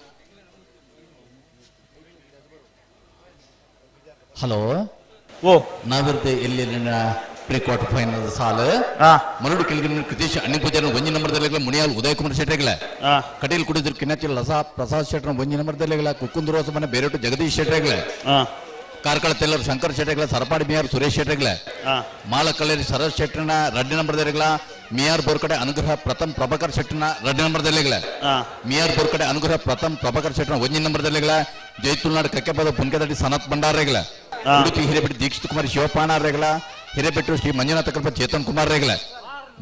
ಹಲೋ ಓ ನಾವಿರ್ದೆ ಎಲ್ಲಿ pre quarter final ಸಾಲು ಮರಡು ಕೆಳಗಿನ ಕೃತೇಶ್ ಅಣ್ಣಿ ಪೂಜಾರಿ ಒಂಜಿ ನಂಬರ್ದಲ್ಲಿ ಮುನಿಯಾಲ್ ಉದಯ್ ಕುಮಾರ್ ಶೆಟ್ಟೆಗಳ ಕಟೀಲ್ ಕುಡಿದ್ರು ಕಿನ್ನಚಿಲ್ ಲಸಾ ಪ್ರಸಾದ್ ಶೆಟ್ಟರ್ ಒಂಜಿ ನಂಬರ್ದಲ್ಲಿ ಕುಕ್ಕುಂದೂರು ಹೊಸ ಮನೆ ಬೇರೆಟ್ಟು ಜಗದೀಶ್ ಶೆಟ್ಟೆಗಳ ಕಾರ್ಕಳ ತೆಲ್ಲರು ಶಂಕರ್ ಶೆಟ್ಟೆಗಳ ಸರಪಾಡಿ ಮಿಯಾರ್ ಸುರೇಶ್ ಶೆಟ್ಟೆಗಳ ಮಾಲಕಳ್ಳೇರಿ ಶರತ್ ಶೆಟ್ಟರ್ನ ರಡ್ಡಿ ನಂಬರ್ದಲ್ಲಿಗಳ ಮಿಯಾರ್ ಬೋರ್ಕಡೆ ಅನುಗ್ರಹ ಪ್ರಥಮ್ ಪ್ರಭಾಕರ್ ಶೆಟ್ಟರ್ನ ರಡ್ಡಿ ನಂಬರ್ದಲ್ಲಿಗಳ ಮಿಯಾರ್ ಬೋರ್ಕಡೆ ಅನುಗ್ರಹ ಪ್ರಥಮ್ ಪ್ರಭಾಕರ್ ಶೆಟ್ಟರ್ನ ಒಂಜಿ ನಂಬರ್ದಲ್ಲಿಗಳ ಜೈತುಲ್ನಾಡ್ ಕಕ್ಕೆಪದ ಪುನ್ಕೆದಡಿ ಸನತ್ ಭಂಡಾರೇಗಳ ಉಡುಪಿ ಹಿರೇಬೆಟ್ಟು ದೀಕ್ಷಿತ್ ಕುಮಾರ್ ಶಿವಪಾಣ ರೇಗಳ ಹಿರೇಬೆಟ್ಟು ಶ್ರೀ ಮಂಜುನಾಥ ಕಲ್ಪ ಚೇತನ್ ಕುಮಾರ್ ರೇಗಳ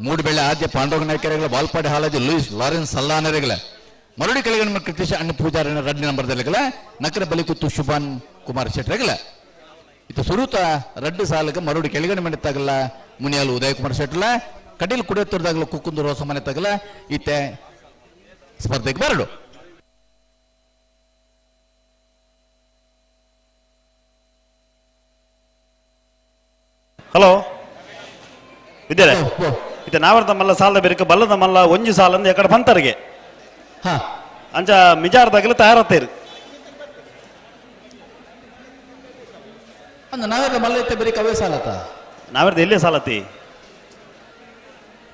ಮೂಡುಬೆಳ್ಳೆ ಆದ್ಯ ಪಾಂಡವ ನಾಯಕರೇಗಳ ವಾಲ್ಪಾಡಿ ಹಾಲಾಜಿ ಲೂಯಿಸ್ ಲಾರೆನ್ಸ್ ಸಲ್ಲಾನರೇಗಳ ಮರುಡಿ ಕೆಳಗಣ ಕೃತೀಶ ಅಣ್ಣ ಪೂಜಾರನ ರಡ್ಡಿ ನಂಬರ್ದಲ್ಲಿಗಳ ನಕರ ಬಲಿಕುತ್ತು ಶುಭಾನ್ ಕುಮಾರ್ ಶೆಟ್ಟರೆಗಳ ಇದು ಸುರುತ ರಡ್ಡು ಸಾಲಕ್ಕೆ ಮರುಡಿ ಕೆಳಗಡೆ ಮನೆ ತಗಲ ಮುನಿಯಾಲು ಉದಯ್ ಕುಮಾರ್ ಶೆಟ್ಟಲ ಕಟೀಲ್ ಕುಡಿಯತ್ತುರ್ದಾಗಲ ಕುಕ್ಕುಂದೂರು ಹೊಸ ಮನೆ ತಗಲ ಇತ್ತೆ ಸ್ಪರ್ಧೆಗೆ ಬರಡು. ಹಲೋ ವಿದ್ಯಾರೆ ಇತ್ತೆ ನಾವರ್ದ ಮಲ್ಲ ಸಾಲದ ಬೇರೆ ಬಲ್ಲದ ಮಲ್ಲ ಒಂಜಿ ಸಾಲ ಅಂದ್ ಎಕಡೆ ಪಂತರಿಗೆ ಅಂಚ ಮಿಜಾರ್ದಾಗಲ ತಯಾರತ್ತೇರು ಅಂದ ನಾವೆಲ್ಲ ಮಲ್ಲ ಇತ್ತೆ ಬೇರೆ ಕವೇ ಸಾಲತ ನಾವರ್ದ ಎಲ್ಲಿ ಸಾಲತಿ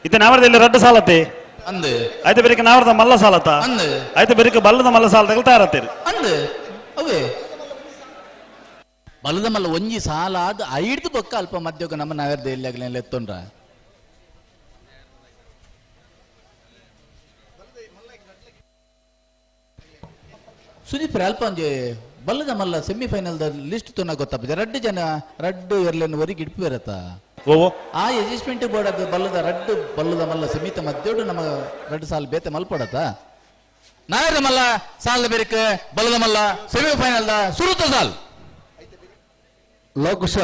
ಇತ್ತೆ ನಾವರ್ದ ಎಲ್ಲಿ ರಡ್ಡು ಸಾಲತಿ ಅಂದ್ ಆಯ್ತು ಬೇರೆ ನಾವರ್ದ ಮಲ್ಲ ಸಾಲತ ಅಂದ್ ಆಯ್ತು ಬೇರೆ ಬಲ್ಲದ ಮಲ್ಲ ಸಾಲದಾಗಲ ತಯಾರತ್ತೇರು ಅಂದ್ ಅವೇ ಬಲದ ಮಲ್ಲ ಒಂಜಿ ಸಾಲ ಅದು ಐದು ಬೊಕ್ಕ ಅಲ್ಪ ಮಧ್ಯೋಗ ನಮ್ಮ ನಾವೆರ್ದ ಎಲ್ಲಿ ಆಗಲಿ ಎತ್ತೊಂಡ್ರ ಸುದೀಪ್ ಅಲ್ಪ ಒಂಜಿ ಬಲ್ಲದ ಮಲ್ಲ ಸೆಮಿಫೈನಲ್ the list ತುನ ಗೊತ್ತಪ್ಪ ರಡ್ಡು ಜನ ರಡ್ಡು ಎರ್ಲೆನ್ ಒರಿಗೆ ಇಡ್ಪು ಬರತ್ತ ಓ ಆ ಅಡ್ಜಸ್ಟ್ಮೆಂಟ್ ಬೋರ್ಡ್ ಅದು ಬಲ್ಲದ ರಡ್ಡು ಬಲ್ಲದ ಮಲ್ಲ ಸೀಮಿತ ಮಧ್ಯೋಡು ನಮ್ಮ ರಡ್ಡು ಸಾಲ ಬೇತೆ ಮಲ್ಪಡತ್ತ ನಾಯರ ಮಲ್ಲ ಸಾಲ ಬೇರಿಕ ಬಲ್ಲದ ಮಲ್ಲ ಸೆಮಿಫೈನಲ್ the ಸುರುತ ಸಾಲ್ ಲೋಕುಶ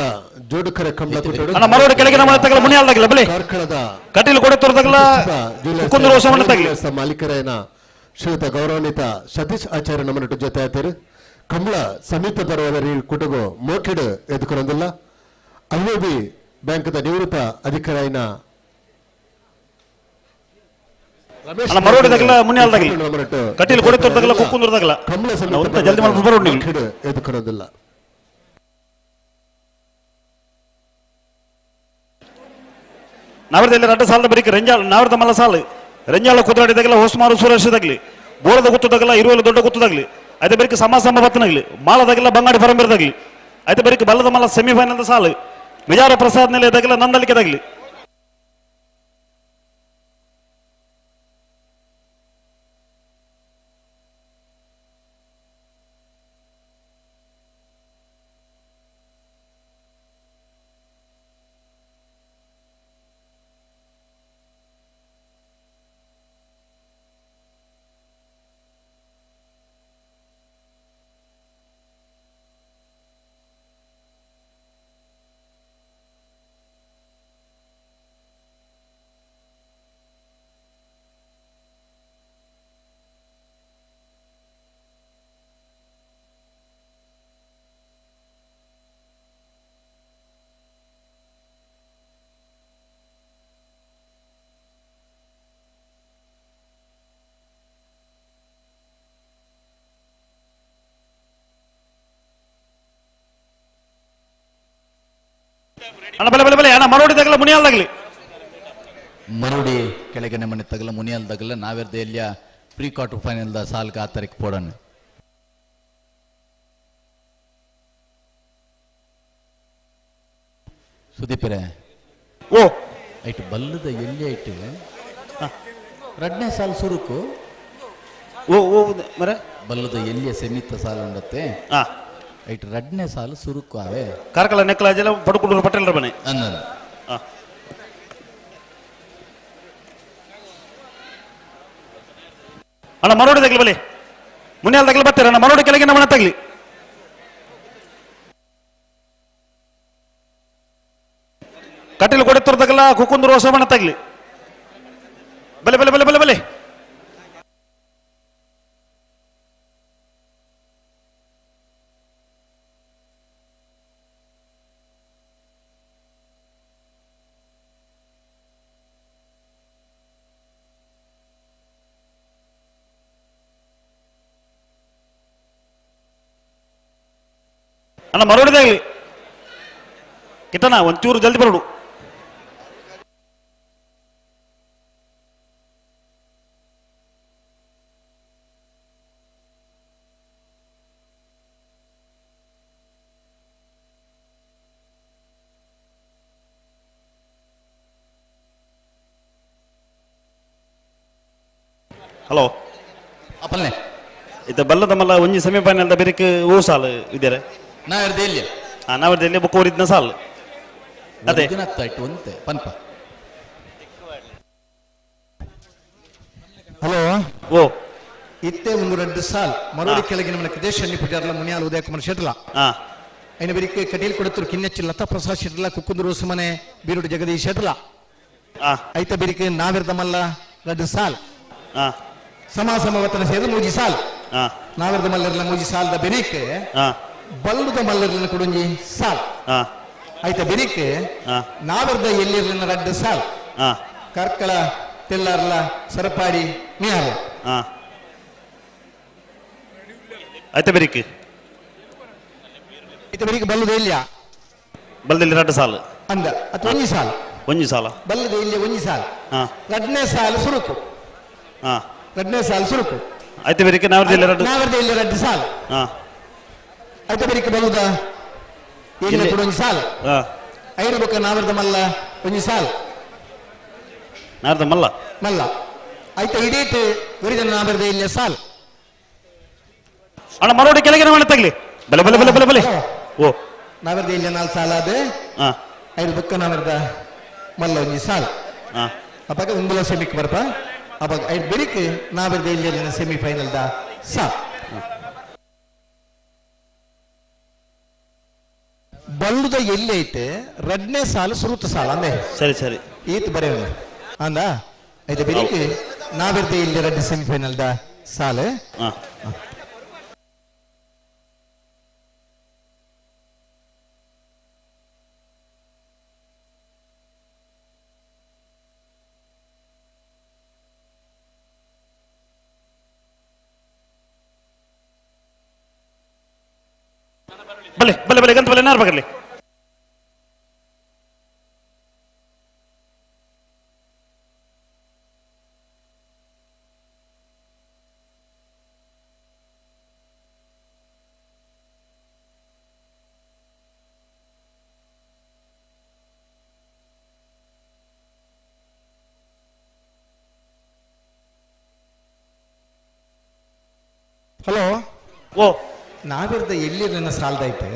ಜೋಡುಕರ ಕಂಬಳ ಕೊಟ್ಟಡು ಅಣ್ಣ ಮರೋಡು ಕೆಳಗಿನ ಮನೆ ತಗಲ ಮುನಿಯಾಲ್ ತಗಲ ಬಲಿ ಕಾರ್ಕಳದ ಕಟೀಲ್ ಕೊಡೆ ತೋರ್ದಾಗಲ ಕುಕ್ಕುಂದೂರು ಹೊಸ ಮನೆ ತಗಲಿ ಮಾಲೀಕರೇನ ಶ್ರೀಯುತ ಗೌರವಾನ್ವಿತ ಸತೀಶ್ ಆಚಾರ್ಯ ನಮ್ಮನ್ನು ಜೊತೆ ಆತರು ಕಂಬಳ ಸಮೀಪ ಬರುವವರಿ ಕುಟುಗು ಮೋಕೆಡು ಎದುಕೊಳೊಂದಿಲ್ಲ ಐಒಬಿ ಬ್ಯಾಂಕ್ದ ನಿವೃತ್ತ ಅಧಿಕಾರಿನ ರಮೇಶ್ ಅಣ್ಣ ಮರೋಡಿ ತಗಲ ಮುನಿಯಾಲ್ ತಗಲಿ ನಮ್ಮನ್ನು ಕಟೀಲ್ ಕೊಡೆ ತೋರ್ದಾಗಲ ಕುಕ್ಕುಂದೂರು ತಗಲ ಕಂಬಳ ಅಣ್ಣ, ಸಮೀಪ ಉಂತ ಜಲ್ದಿ ಮಾಡ್ಬಿಟ್ಟು ಬರೋಣ ನೀವು ಮೋಕೆಡು ಎದುಕೊಳೊಂದಿಲ್ಲ. ನಾವರ್ದ ಇಲ್ಲಿ ರಡ್ಡು ಸಾಲದ ಬರೀಕ್ ರೆಂಜಾಳ ನಾವರ್ದ ಮಲ್ಲ ಸಾಲು ರೆಂಜಾಳ ಕುದುರಾಡಿ ತಗಲ ಹೊಸ್ಮಾರು ಸುರೇಶ್ ತಗಲಿ ಬೋಳದ ಗುತ್ತು ತಗಲ ಇರುವಲ್ಲಿ ದೊಡ್ಡ ಗುತ್ತು ತಗಲಿ ಐತೆ ಬರೀಕ್ ಸಮ ಸಮ ಬತ್ತನಗಲಿ ಮಾಲದಾಗಲ ಬಂಗಾಡಿ ಫರಂಬೇರ್ ತಗಲಿ ಐತೆ ಬರೀಕ್ ಬಲ್ಲದ ಮಲ್ಲ ಸೆಮಿಫೈನಲ್ ಸಾಲು ವಿಜಾರ ಪ್ರಸಾದ್ ನೆಲೆ ತಗಲ ನಂದಲಿಕೆ ತಗಲಿ. ಅಣ್ಣ ಬಲೆ ಬಲೆ ಬಲೆ ಅಣ್ಣ ಮರೋಡಿ ತಗಲ ಮುನಿಯಾಲ್ ತಗಲಿ. ಮರೋಡಿ ಕೆಳಗಿನ ಮನೆ ತಗಲ ಮುನಿಯಾಲ್ ತಗಲ ನಾವೆರ್ದ ಎಲ್ಲಿಯ pre quarter final the ಸಾಲ್ಗೆ ಆ ತಾರೀಕು ಪೋಡಣ. ಸುದೀಪರೇ ಓ ಐಟ್ ಬಲ್ಲದ ಎಲ್ಲಿ ಐಟ್ ರಡ್ನೇ ಸಾಲ್ ಸುರುಕು ಓ ಓ ಮರೆ ಬಲ್ಲದ ಎಲ್ಲಿಯ ಸೆಮಿತ ಸಾಲು ಉಂಡತ್ತೆ ಐಟ್ ರಡ್ನೇ ಸಾಲು ಸುರುಕು ಆವೆ ಕಾರ್ಕಳ ನೆಕ್ಲಾಜೆಲ್ಲ ಪಡುಕುಡೂರು ಪಟೇಲರ ಮನೆ ಅನ್ನದು. ಅಣ್ಣ ಮರೋಡಿ ತಗಲಿ ಬಲೆ ಮುನಿಯಾಲ್ ತಗಲಿ ಬರ್ತೀರ ಅಣ್ಣ ಮರೋಡಿ ಕೆಳಗೆ ನಮ್ಮನೆ ತಗಲಿ ಕಟೀಲು ಕೊಡೆತ್ತೂರು ತಗಲ ಕುಕ್ಕುಂದೂರು ಹೊಸಮಣ ತಗಲಿ ಬಲೆ ಬಲೆ ಬಲೆ ಬಲೆ ಬಲೆ ಅಣ್ಣ ಮರೋಡಿದಾಗಲಿ ಕಿಟ್ಟಣ ಒಂಚೂರು ಜಲ್ದಿ ಬರೋಡು. ಹಲೋ ಅಪ್ಪಲ್ನೆ ಇತ್ತ ಬಲ್ಲದ ಮಲ್ಲ ಒಂಜಿ ಸಮೀಪನೆಲ್ದ ಬೆರಿಕ್ ಓ ಸಾಲು ಇದ್ದಾರೆ ನಾವೆರ್ದ ಎಲ್ಲಿ ನಾವೆರ್ದ ಎಲ್ಲಿ ಬೊಕ್ಕ ಊರಿದ್ನ ಸಾಲು ಅದೇ ಇಟ್ಟು ಒಂತೆ ಪನ್ಪ. ಹಲೋ ಓ ಇತ್ತೆ ಒಂದು 2 ಸಾಲ್ ಮರೋಡಿ ಕೆಳಗಿನ ಮನೆ ಕೃತೇಶ್ ಶೆಟ್ಟಿ ಪೂಜಾರ್ಲ ಮುನಿಯಾಲ್ ಉದಯ ಕುಮಾರ್ ಶೆಟ್ಲ ಐನ ಬೆರಿಕೆ ಕಟೀಲ್ ಕೊಡುತ್ತರು ಕಿನ್ನೆಚ್ಚಿ ಲತಾ ಪ್ರಸಾದ್ ಶೆಟ್ಲ ಕುಕ್ಕುಂದೂರು ಹೊಸಮನೆ ಬೀರುಡು ಜಗದೀಶ್ ಶೆಟ್ಲ ಐತ ಬೆರಿಕೆ ನಾವೆರ್ದ ಮಲ್ಲ 2 ಸಾಲ್ ಸಮ ಸಮವತನ ಸೇರಿ ಮೂಜಿ ಸಾಲ್ ನಾವೆರ್ದ ಮಲ್ಲರ್ಲ ಮೂಜಿ ಸಾಲ್ದ ಬೆರಿಕೆ ಬಲ್ಲುದ ಮಲ್ಲರ್ಲನ ಕುಡುಂಜಿ ಸಾಲ್ ಐತ ಬೆರಿಕೆ ನಾವೆರ್ದ ಎಲ್ಲಿರ್ಲಿನ 2 ಸಾಲ್ ಕಾರ್ಕಳ ತೆಲ್ಲಾರ್ಲ ಸರಪಾಡಿ ಮಿಯಾಲ ಐತ ಬೆರಿಕೆ ಐತ ಬೆರಿಕೆ ಬಲ್ಲುದ ಇಲ್ಲ ಬಲ್ಲದಲ್ಲಿ 2 ಸಾಲ್ ಅಂದ ಅಥವಾ ಒಂಜಿ ಸಾಲ್ ಒಂಜಿ ಸಾಲ ಬಲ್ಲದ ಇಲ್ಲಿ ಒಂಜಿ ಸಾಲ್ 2ನೇ ಸಾಲು ಸುರುಕು 2ನೇ ಸಾಲು ಸುರುಕು ಐತ ಬೆರಿಕೆ ನಾವೆರ್ದ ಇಲ್ಲಿ 2 ನಾವೆರ್ದ ಇಲ್ಲಿ 2 ಸಾಲ್ ಐತ ಬೆರಿಕೆ ಬಲ್ಲುದ ಇಲ್ಲಿ ಕೂಡ ಒಂಜಿ ಸಾಲ್ ಐರು ಬೊಕ್ಕ ನಾವೆರ್ದ ಮಲ್ಲ ಒಂಜಿ ಸಾಲ್ ನಾವೆರ್ದ ಮಲ್ಲ ಮಲ್ಲ ಐತ ಇಡೀಟ್ ಒರಿದ ನಾವೆರ್ದ ಇಲ್ಲಿ ಸಾಲ್ ಅಣ್ಣ ಮರೋಡಿ ಕೆಳಗೆ ಮನೆ ತಗಲಿ ಬಲೆ ಬಲೆ ಬಲೆ ಬಲೆ ಬಲೆ ಓ ನಾವೆರ್ದ ಇಲ್ಲಿ 4 ಸಾಲ ಅದ ಐದು ಬೊಕ್ಕ ನಾವೆರ್ದ ಮಲ್ಲ ಒಂಜಿ ಸಾಲ್ ಅಪ್ಪಾಗ ಉಂಗುಲ ಸೆಮಿಕ್ ಬರ್ಪ ಅವಾಗ ಐದು ಬೆರಿಕೆ ನಾವೆರ್ದ ಇಲ್ಲಿ ಸೆಮಿಫೈನಲ್ the ಸಾಲ್ ಬಲ್ಲುದ ಎಲ್ಲಿ ಐತೆ 2ನೇ ಸಾಲು ಸುರುತ ಸಾಲ ಅಂದೆ ಸರಿ ಸರಿ ಈತ್ ಬರೆಯೋಣ ಅಂದ ಐತೆ ಬೆರಿಕೆ ನಾವೆರ್ದ ಇಲ್ಲಿ 2 ಸೆಮಿಫೈನಲ್ the ಸಾಲ. ಬಲೆ ಬಲೆ ಬಲೆ ಗಂತ ಬಲೆ ನಾರ್ ಬಗರ್ಲಿ ಹಲೋ ಓ ನಾವೆರ್ದ ಎಲ್ಲಿ ನನ್ನ ಸಾಲದೈತೆ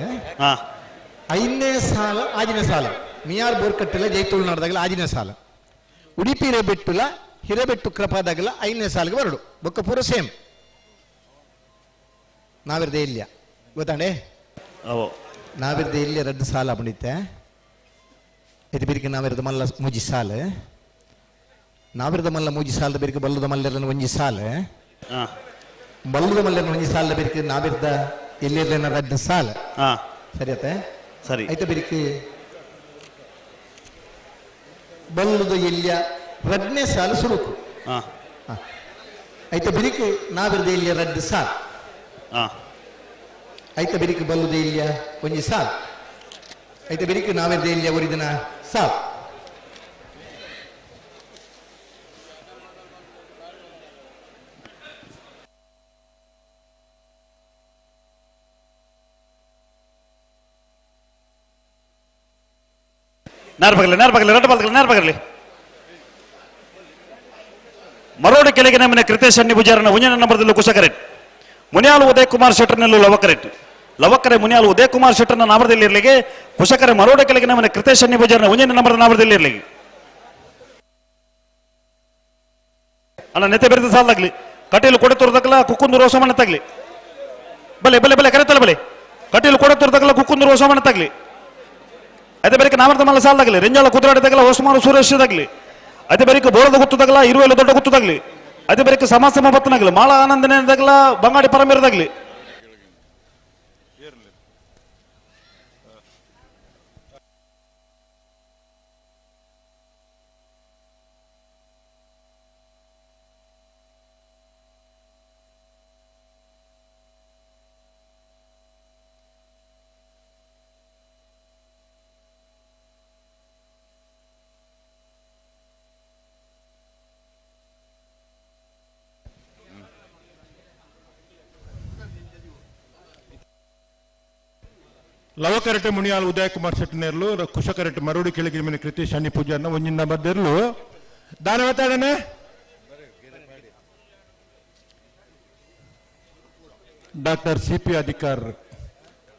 5ನೇ ಸಾಲ 6ನೇ ಸಾಲ ಮಿಯಾರ್ ಬೋರ್ಕಟ್ಟಿಲ್ಲ ಜೈತುಳ್ನಾಡ್ದಾಗಲ 6ನೇ ಸಾಲ ಉಡುಪಿ ಹಿರೇಬೆಟ್ಟುಲ ಹಿರೇಬೆಟ್ಟು ಕೃಪಾದಾಗಲ 5ನೇ ಸಾಲಿಗೆ ಬರಡು ಬೊಕ್ಕ ಪೂರ ಸೇಮ್ ನಾವೆರ್ದ ಎಲ್ಲಿಯ ಗೊತ್ತಾಂಡೆ ನಾವೆರ್ದ ಎಲ್ಲಿಯ 2 ಸಾಲ ಬಂಡಿತ್ತೆ ಇದು ಬಿರಿಕೆ ನಾವೆರ್ದ ಮಲ್ಲ ಮೂಜಿ ಸಾಲ ನಾವೆರ್ದ ಮಲ್ಲ ಮೂಜಿ ಸಾಲದ ಬಿರಿಕೆ ಬಲ್ಲದ ಮಲ್ಲೆರ್ಲನ ಒಂಜಿ ಸಾಲ ಬಲ್ಲದ ಮಲ್ಲೆರ್ನ ಒಂಜಿ ಸಾಲದ ಬಿರಿಕೆ ನಾವೆರ್ದ ಎಲ್ಲಿರ್ಲನ 2 ಸಾಲ ಸರಿ ಅತ್ತೆ ಸರಿ ಐತ ಬಿರಿಕೆ ಬಲ್ಲದ ಎಲ್ಲಿಯ 2ನೇ ಸಾಲ ಸುರುಕು ಐತ ಬಿರಿಕೆ ನಾವೆರ್ದ ಎಲ್ಲಿಯ 2 ಸಾಲ ಐತ ಬಿರಿಕೆ ಬಲ್ಲದ ಎಲ್ಲಿಯ ಒಂಜಿ ಸಾಲ ಐತ ಬಿರಿಕೆ ನಾವೆರ್ದ ಎಲ್ಲಿಯ ಒರಿದಿನ ಸಾಲ್. ನಾರ್ ಬಗಲಿ ನಾರ್ ಬಗಲಿ 2 ಬಗಲಿ ನಾರ್ ಬಗಲಿ ಮರೋಡಿ ಕೆಳಗೆ ನಮ್ಮನೆ ಕೃತೇಶ್ ಅನ್ನಿ ಪೂಜಾರನ ಉಂಜನ ನಂಬರದಲ್ಲೂ ಕುಶಕರೆಟ್ ಮುನಿಯಾಲು ಉದಯ್ ಕುಮಾರ್ ಶೆಟ್ಟರ್ನಲ್ಲೂ ಲವಕರೆಟ್ ಲವಕರೆ ಮುನಿಯಾಲು ಉದಯ್ ಕುಮಾರ್ ಶೆಟ್ಟರ್ನ ನಾಮರದಲ್ಲಿ ಇರಲಿಗೆ ಕುಶಕರೆ ಮರೋಡಿ ಕೆಳಗೆ ನಮ್ಮನೆ ಕೃತೇಶ್ ಅನ್ನಿ ಪೂಜಾರನ ಉಂಜನ ನಂಬರದ ನಾಮರದಲ್ಲಿ ಇರಲಿಗೆ ಅಣ್ಣ ನೆತ್ತೆ ಬೆರೆದ ಸಾಲಾಗ್ಲಿ ಕಟೀಲು ಕೊಡೆತೂರ್ದಗಲ ಕುಕ್ಕುಂದೂರು ಹೊಸಮನೆ ತಗಲಿ ಬಲೆ ಬಲೆ ಬಲೆ ಕರೆತಲ್ಲ ಬಲೆ ಕಟೀಲು ಕೊಡೆತೂರ್ದಗಲ ಕುಕ್ಕುಂದೂರು ಹೊಸಮನೆ ತಗಲಿ ಅದೇ ಬೇರೆ ನಾಮರ್ದ ಮಲ್ಲ ಸಾಲದಾಗಲಿ ರೆಂಜಾಳ ಕುದುರಾಡಿ ತಗಲ ಹೊಸಮಾರು ಸುರೇಶ್ ತಗಲಿ ಅದೇ ಬೇರೆ ಬೋರದ ಗುತ್ತು ತಗಲ ಇರುವೆಲ್ಲ ದೊಡ್ಡ ಗುತ್ತು ತಗಲಿ ಅದೇ ಬೇರೆ ಸಮ ಸಮ ಬತ್ತನಾಗಲಿ ಮಾಳ ಆನಂದನೇ ತಗಲ ಬಂಗಾಡಿ ಪರಮೇರದಾಗಲಿ ಲವಕರಟೆ ಮುನಿಯಾಲ್ ಉದಯ ಕುಮಾರ್ ಶೆಟ್ಟಿನೇರ್ಲು ಕುಶಕರಟೆ ಮರುಡಿ ಕೆಳಗಿನ ಮನೆ ಕೃತಿ ಶನಿ ಪೂಜಾರ್ನ ಒಂಜಿನ ಬದ್ದಿರ್ಲು ದಾನ ಮಾತಾಡನೆ ಡಾಕ್ಟರ್ ಸಿ ಪಿ ಅಧಿಕಾರ್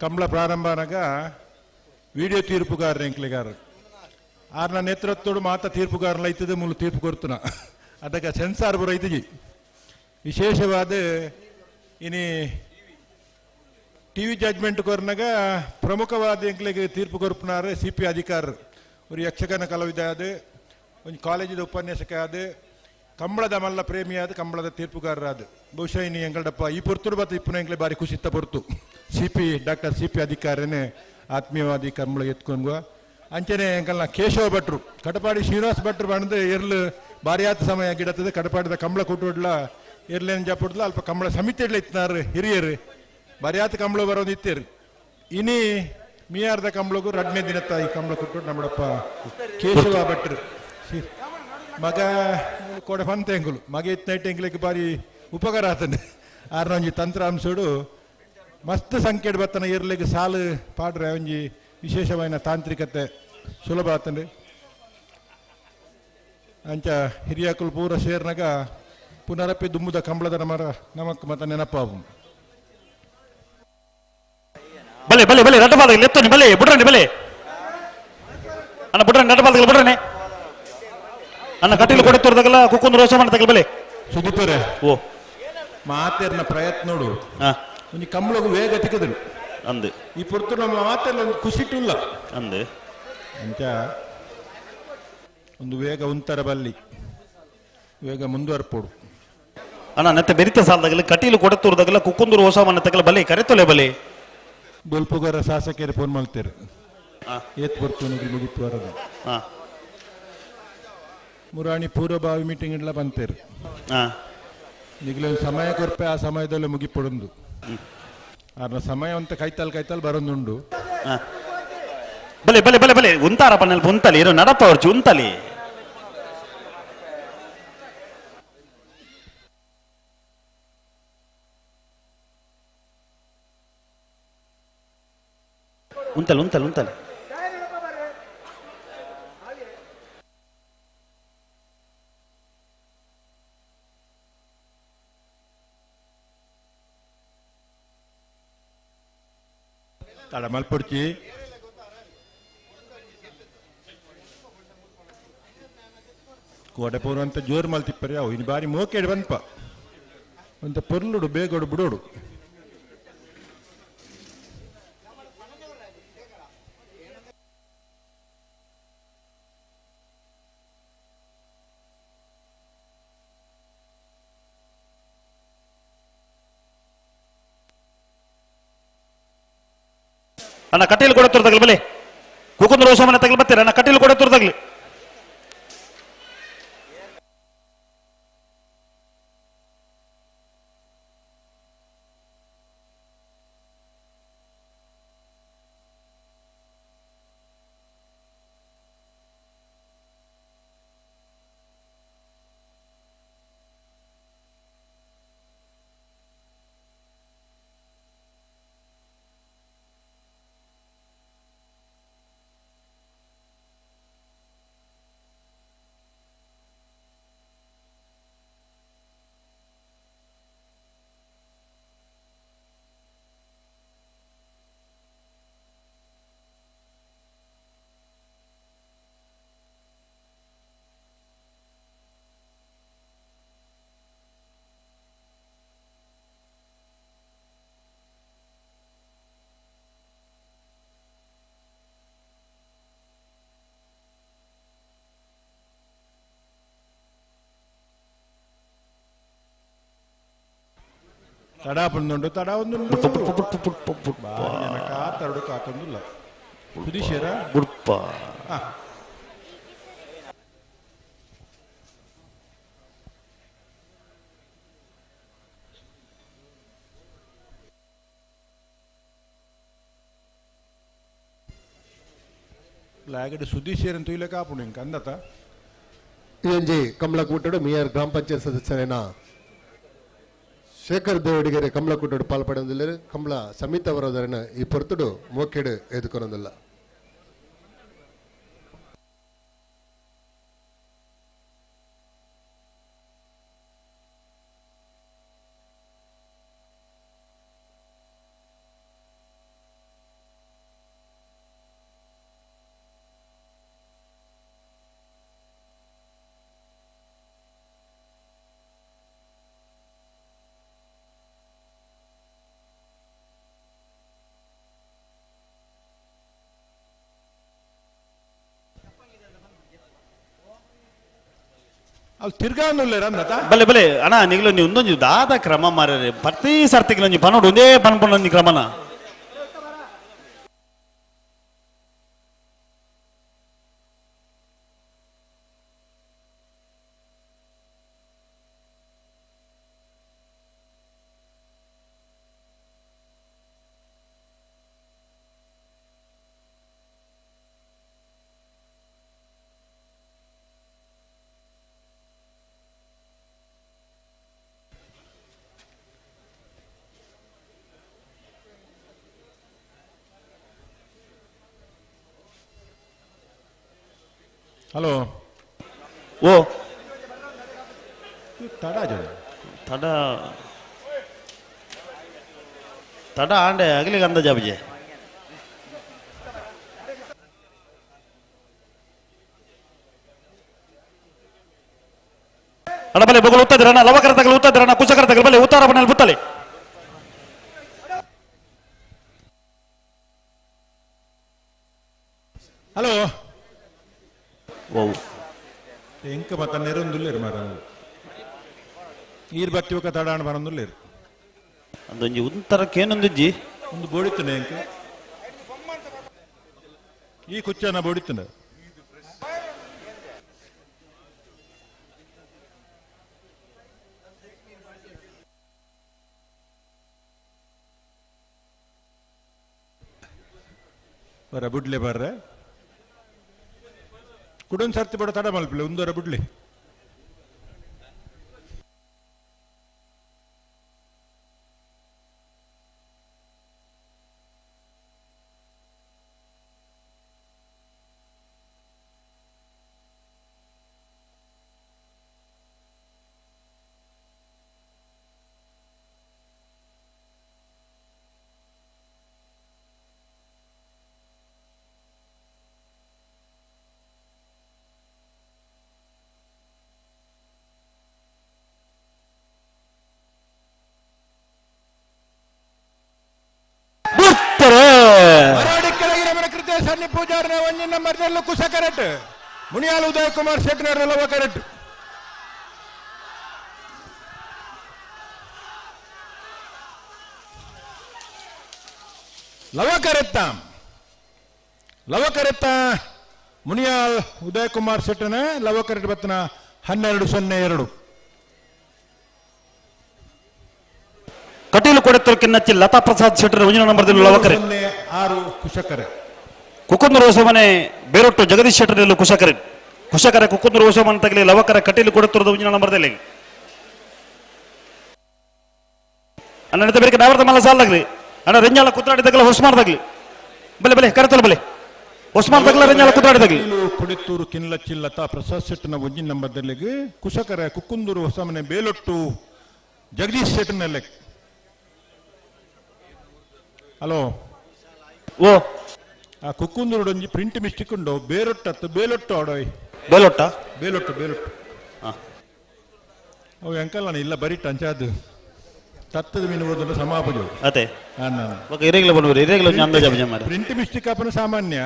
ಕಂಬಳ ಪ್ರಾರಂಭನಾಗ ವಿಡಿಯೋ ತೀರ್ಪುಗಾರ ಎಂಕ್ಲಿಗಾರ ಆರ್ನ ನೇತೃತ್ವಡು ಮಾತ ತೀರ್ಪುಗಾರನ ಐತದೆ ಮೂಲ ತೀರ್ಪು ಕೊರ್ತುನ ಅದಕ್ಕೆ ಸೆನ್ಸಾರ್ ಬರೋ ಐತಜಿ ವಿಶೇಷವಾದ ಇನಿ ಟಿವಿ ಜಡ್ಜ್ಮೆಂಟ್ ಕೊರ್ನಾಗ ಪ್ರಮುಖವಾದ ಎಂಕ್ಲಿಗೆ ತೀರ್ಪು ಕೊರ್ಪುನಾರು ಸಿ ಪಿ ಅಧಿಕಾರ ஒரு ಯಕ್ಷಗಾನ ಕಲಾವಿದ ಅದು ಒಂದು ಕಾಲೇಜಿದ ಉಪನ್ಯಾಸಕ ಅದು ಕಂಬಳದ ಮಲ್ಲ ಪ್ರೇಮಿ ಆದ ಕಂಬಳದ ತೀರ್ಪುಗಾರರ ಅದು ಬಹುಶಃ ಇನಿ ಎಂಗಳಪ್ಪ ಈ ಪೊರ್ತುಡು ಬತ್ತ ಇಪ್ಪನ ಎಂಕ್ಲೆ ಬಾರಿ ಖುಷಿತ್ತ ಪೊರ್ತು C P doctor C P ಅಧಿಕಾರನೇ ಆತ್ಮೀಯವಾದಿ Kambala ಎತ್ಕೊಂಡ್ವ ಅಂಚನೆ ಎಂಕಲ್ನ ಕೇಶವ ಭಟ್ರು ಕಟಪಾಡಿ ಶ್ರೀನಿವಾಸ ಭಟ್ರು ಬಂದು ಎರ್ಲು ಬಾರಿಯಾತ ಸಮಯ ಗಿಡತದೆ ಕಟಪಾಡಿದ ಕಂಬಳ ಕೊಟ್ಟುಡ್ಲ ಎರ್ಲೇನು ಜಪುಡ್ಲ ಅಲ್ಪ ಕಂಬಳ ಸಮಿತಿ ಇತ್ನಾರು ಹಿರಿಯರು ಬಾರಿಯಾತ ಕಂಬಳ ಬರೋದು ಇತ್ತೇರು ಇನಿ ಮಿಯಾರ್ದ ಕಂಬಳಗೂ ರಡ್ನೇ ದಿನತ್ತ ಈ ಕಂಬಳ ಕೊಟ್ಟು ನಮ್ಮಡಪ್ಪ ಕೇಶವ ಭಟ್ರು ಮಗ ಕೋಡೆ ಪಂತ ಎಂಗುಲು ಮಗ ಇತ್ತ ಎಂಗ್ಲಿಗೆ ಬಾರಿ ಉಪಕಾರ ಆತನೆ ಆರ್ನ ಒಂಜಿ ತಂತ್ರಾಂಶಡು ಮಸ್ತ್ ಸಂಖ್ಯೆಡ್ ಬತ್ತನ ಇರ್ಲಿಗೆ ಸಾಲು ಪಾಡ್ರೆ ಒಂಜಿ ವಿಶೇಷವಾದ ತಾಂತ್ರಿಕತೆ ಸುಲಭ ಆತಂಡೆ ಅಂಚ ಹಿರಿಯಾಕುಲು ಪೂರ ಸೇರ್ನಾಗ ಪುನರಪಿ ದುಮ್ಮುದ ಕಂಬಳದ ನಮರ ನಮಕ್ ಮತ ನೆನಪಾವು ಬಲೆ ಬಲೆ ಬಲೆ ರಡ್ಡ ಬಾಲ್ದಗಲಿ ಎತ್ತೋನಿ ಬಲೆ ಬುಡ್ರನಿ ಬಲೆ ಅಣ್ಣ ಬುಡ್ರನಿ ರಡ್ಡ ಬಾಲ್ದಗಲಿ ಬುಡ್ರನಿ ಅಣ್ಣ ಕಟೀಲು ಕೊಡೆತೂರ್ದಗಲ ಕುಕ್ಕುಂದೂರು ಹೊಸಮನೆ ತಗಲ ಬಲೆ ಸುದೀಪರೇ ಓ ಮಾತೆರ್ನ ಪ್ರಯತ್ನೋಡು ಒಂಜಿ ಕಂಬಳಗು ವೇಗ ತಿಕ್ಕದ್ರು ಅಂದು ಈ ಪೊರ್ತು ನಮ್ಮ ಮಾತೆಲ್ಲ ಒಂದು ಖುಷಿಟುಲ್ಲ ಅಂದು ಅಂಚ ಒಂದು ವೇಗ ಉಂತರ ಬಲ್ಲಿ ವೇಗ ಮುಂದುವರ್ಪೋಡು ಅಣ್ಣ ನೆತ್ತ ಬೆರಿತ ಸಾಲದಾಗಲಿ ಕಟೀಲು ಕೊಡೆತೂರ್ದಗಲ ಕುಕ್ಕುಂದೂರು ಹೊಸಮನೆ ತಗಲ ಬಲೆ ಕರೆತೊಲೆ ಬಲೆ ಬೊಲ್ಪುಗಾರ ಶಾಸಕರು ಫೋನ್ ಮಾಡ್ತಾರೆ ಏತ್ ಪೊರ್ತು ಮುಗಿತು ಬರೋದು ಮುರಾಣಿ ಪೂರ್ವಭಾವಿ ಮೀಟಿಂಗ್ ಇಡ್ಲ ಬಂತೇರು ಈಗಲೇ ಒಂದು ಸಮಯ ಕೊರ್ಪೆ ಆ ಸಮಯದಲ್ಲಿ ಮುಗಿಪೊಡೊಂದು ಆರ್ನ ಸಮಯ ಅಂತ ಕೈತಾಲ್ ಕೈತಾಲ್ ಬರೋದುಂಡು ಬಲೆ ಬಲೆ ಬಲೆ ಬಲೆ ಉಂತಾರ ಪನ್ನೆಲ್ಪ ಉಂತಲಿ ಇರು ನಡಪ ಅವ್ರಚಿ ಉಂತಲಿ ಉಂತಲಿ ಉಂತಲಿ ಉಂತಲಿ ತಡ ಮಲ್ಪೊಡ್ಚಿ ಕೋಟೆ ಪೂರ್ವ ಅಂತ ಜೋರು ಮಲ್ತಿಪ್ಪರಿ ಅವು ಇನ್ನು ಬಾರಿ ಮೋಕೇಡು ಬಂದಪ ಅಂತ ಪೊರ್ಲುಡು ಬೇಗೋಡು ಬಿಡೋಡು ಅಣ್ಣ ಕಟೀಲು ಕೊಡೆತೂರ್ದಗಲಿ ಬಲೆ ಕುಕ್ಕುಂದೂರು ಹೊಸಮನೆ ತಗಲ ಬರ್ತೀರ ಅಣ್ಣ ಕಟೀಲು ಕೊಡೆತೂರ್ದಗಲಿ ತಡ ಬಂದುಂಡು ತಡ ಒಂದು ಕಾತರಡು ಕಾತೊಂದಿಲ್ಲ ಸುದೀಶರ ಬುಡ್ಪ ಲಾಗಡೆ ಸುದೀಶೇರ್ ಅಂತ ಇಲ್ಲ ಕಾಪುಂಡು ಇಂಕ ಅಂದತ ಇದೊಂಜಿ ಕಮಲಕೂಟಡು ಮೇಯರ್ ಗ್ರಾಮ ಪಂಚಾಯತ್ ಸದಸ್ಯರೇನ ಶೇಖರ್ ದೇವಡಿಗೆರೆ ಕಮಲಕೂಟಡು ಪಾಲ್ಪಡೆಯೊಂದಿಲ್ಲ ಕಮಲ ಸಮಿತ ಅವರದರನ ಈ ಪೊರ್ತುಡು ಮೋಕೆಡು ಎದುಕೊನೊಂದಿಲ್ಲ. ಅಲ್ಲಿ ತಿರ್ಗಾನುಲ್ಲೇರ ಅಂದತ ಬಲೆ ಬಲೆ ಅಣ್ಣ ನಿಗ್ಲು ನೀವು ಒಂದೊಂದು ದಾದ ಕ್ರಮ ಮಾರ್ರೆ ಪ್ರತಿ ಸರ್ತಿಗೆ ಒಂಜಿ ಪನೋಡು ಒಂದೇ ಪನ್ಪೊಂದು ಕ್ರಮನ ಹಲೋ ಓ ತಡ ಜನ ತಡ ತಡ ಆಂಡೆ ಅಗಲಿಗೆ ಅಂದಾಜಾಬಜೆ ಅಣ್ಣ ಬಲೆ ಬೊಗಲು ಉತ್ತದಿರಣ್ಣ ಲವಕರ ತಗಲು ಉತ್ತದಿರಣ್ಣ ಕುಶಕರ ತಗಲು ಬಲೆ ಉತ್ತಾರ ಬಣ್ಣಲ್ಲಿ ಬುತ್ತಲೆ ಹಲೋ ಓ ಎಂಕ ಮತ್ತ ನೆರೊಂದುಲ್ಲೇರು ಮಾರ ಈರ್ ಬತ್ತಿ ಒಕ್ಕ ತಡಾಣ ಬರೊಂದುಲ್ಲೇರು ಅಂದೊಂಜಿ ಉಂತರಕ್ಕೇನೊಂದಿಜ್ಜಿ ಒಂದು ಬೋಡಿತ್ತುನೆ ಎಂಕ ಈ ಕುಚ್ಚನ ಬೋಡಿತ್ತುನೆ ಬರ ಬುಡ್ಲೆ ಬರ್ರೆ ಕುಡೊಂದು ಸರ್ತಿ ಬಡ ತಡ ಮಲ್ಪಿಲ್ಲ ಒಂದರ ಬುಡ್ಲಿ ಕೃತ್ಯ ಸನ್ನಿ ಪೂಜಾರನ ಒಂಜಿನ ನಂಬರ್ ಕುಸ ಕರೆಕ್ಟ್ ಮುನಿಯಾಲ ಉದಯ್ ಕುಮಾರ್ ಶೆಟ್ನರ್ ಕರೆಕ್ಟ್ ಲವ ಕರೆತ್ತ ಲವ ಕರೆತ್ತ ಮುನಿಯಾಲ್ ಉದಯ್ ಕುಮಾರ್ ಶೆಟ್ಟನ ಲವ ಕರೆಕ್ಟ್ ಬತ್ತನ 12-02. ಕಟೀಲು ಕೊಡೆತ್ತರು ಕಿನ್ನಚ್ಚಿ ಲತಾ ಪ್ರಸಾದ್ ಶೆಟ್ಟರ್ ಒಂಜಿನ ನಂಬರ್ ಲವಕರೆ 6 ಕುಶಕರೆ ಕುಕುಂದೂರು ಹೊಸಮನೆ ಬೇರೊಟ್ಟು ಜಗದೀಶ್ ಶೆಟ್ಟರ್ ಕುಶಕರೆ ಕುಶಕರೆ ಕುಕ್ಕುಂದೂರು ಹೊಸಮನೆ ತಗಲಿ ಲವಕರ ಕಟೀಲು ಕೊಡೆತ್ತರದ ಒಂಜಿನ ನಂಬರ್ದಲ್ಲಿ ಅಣ್ಣ ಬೇರೆ ನಾವರ್ದ ಮಲ್ಲ ಸಾಲದಾಗ್ಲಿ ಅಣ್ಣ ರೆಂಜಾಳ ಕುತ್ರಾಡಿ ತಗಲ ಹೊಸ್ಮಾರ್ದಾಗ್ಲಿ ಬಲೆ ಬಲೆ ಕರೆತಲು ಬಲೆ ಹೊಸ್ಮಾರ್ ತಗಲ ರೆಂಜಾಳ ಕುತ್ರಾಡಿ ತಗಲಿ ಕೊಡೆತ್ತೂರು ಕಿನ್ಲಚ್ಚಿ ಲತಾ ಪ್ರಸಾದ್ ಶೆಟ್ಟನ ಒಂಜಿನ ನಂಬರ್ದಲ್ಲಿ ಕುಶಕರ ಕುಕ್ಕುಂದೂರು ಹೊಸಮನೆ ಬೇಲೊಟ್ಟು ಜಗದೀಶ್ ಶೆಟ್ಟನಲ್ಲಿ. ಹಲೋ ಓ ಆ ಕುಕ್ಕುಂದೂರು ಒಂಜಿ ಪ್ರಿಂಟ್ ಮಿಸ್ಟೇಕ್ ಉಂಡು ಬೇರೊಟ್ಟತ್ತು ಬೇಲೊಟ್ಟು ಆಡೋಯ್ ಬೇಲೊಟ್ಟ ಬೇಲೊಟ್ಟು ಬೇಲೊಟ್ಟು ಅವು ಅಂಕಲ್ ನಾನು ಇಲ್ಲ ಬರೀ ಟಂಚಾದು ತತ್ತದ ಮೀನು ಓದಲು ಸಮಾಪಜು ಅದೇ ಓಕೆ ಇರೇಗಲ ಬನ್ನುವರು ಇರೇಗಲ ಒಂಜಿ ಅಂದಾಜು ಅಭಿಜ ಮಾರೆ ಪ್ರಿಂಟ್ ಮಿಸ್ಟೇಕ್ ಅಪನ ಸಾಮಾನ್ಯ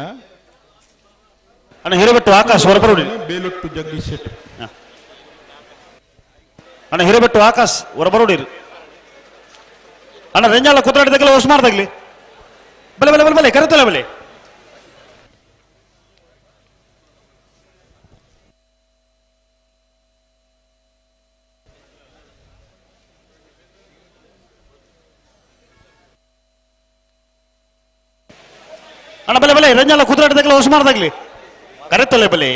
ಅಣ್ಣ ಹಿರೇಬೆಟ್ಟು ಆಕಾಶ್ ಹೊರಬರೋಡಿ ಬೇಲೊಟ್ಟು ಜಗದೀಶ್ ಶೆಟ್ಟಿ ಅಣ್ಣ ಹಿರೇಬೆಟ್ಟು ಆಕಾಶ್ ಹೊರಬರೋಡಿರಿ. ಅಣ್ಣ ರೆಂಜಾಳ ಕುದ್ರಾಡಿದಾಗಲ ಹೊಸ್ಮಾರ್ದಾಗ್ಲಿ ಬಲೆ ಬಲೆ ಬಲೆ ಬಲೆ ಕರೆತಲ್ಲ ಬಲೆ. ಅಣ್ಣ ಬಲೆ ಬಲೆ ರಂಜಾಲ ಕುದ್ರಾಡಿದಾಗಲ ಹೊಸ್ಮಾರ್ದಾಗ್ಲಿ ಕರೆತಲ್ಲ ಬಲೆ.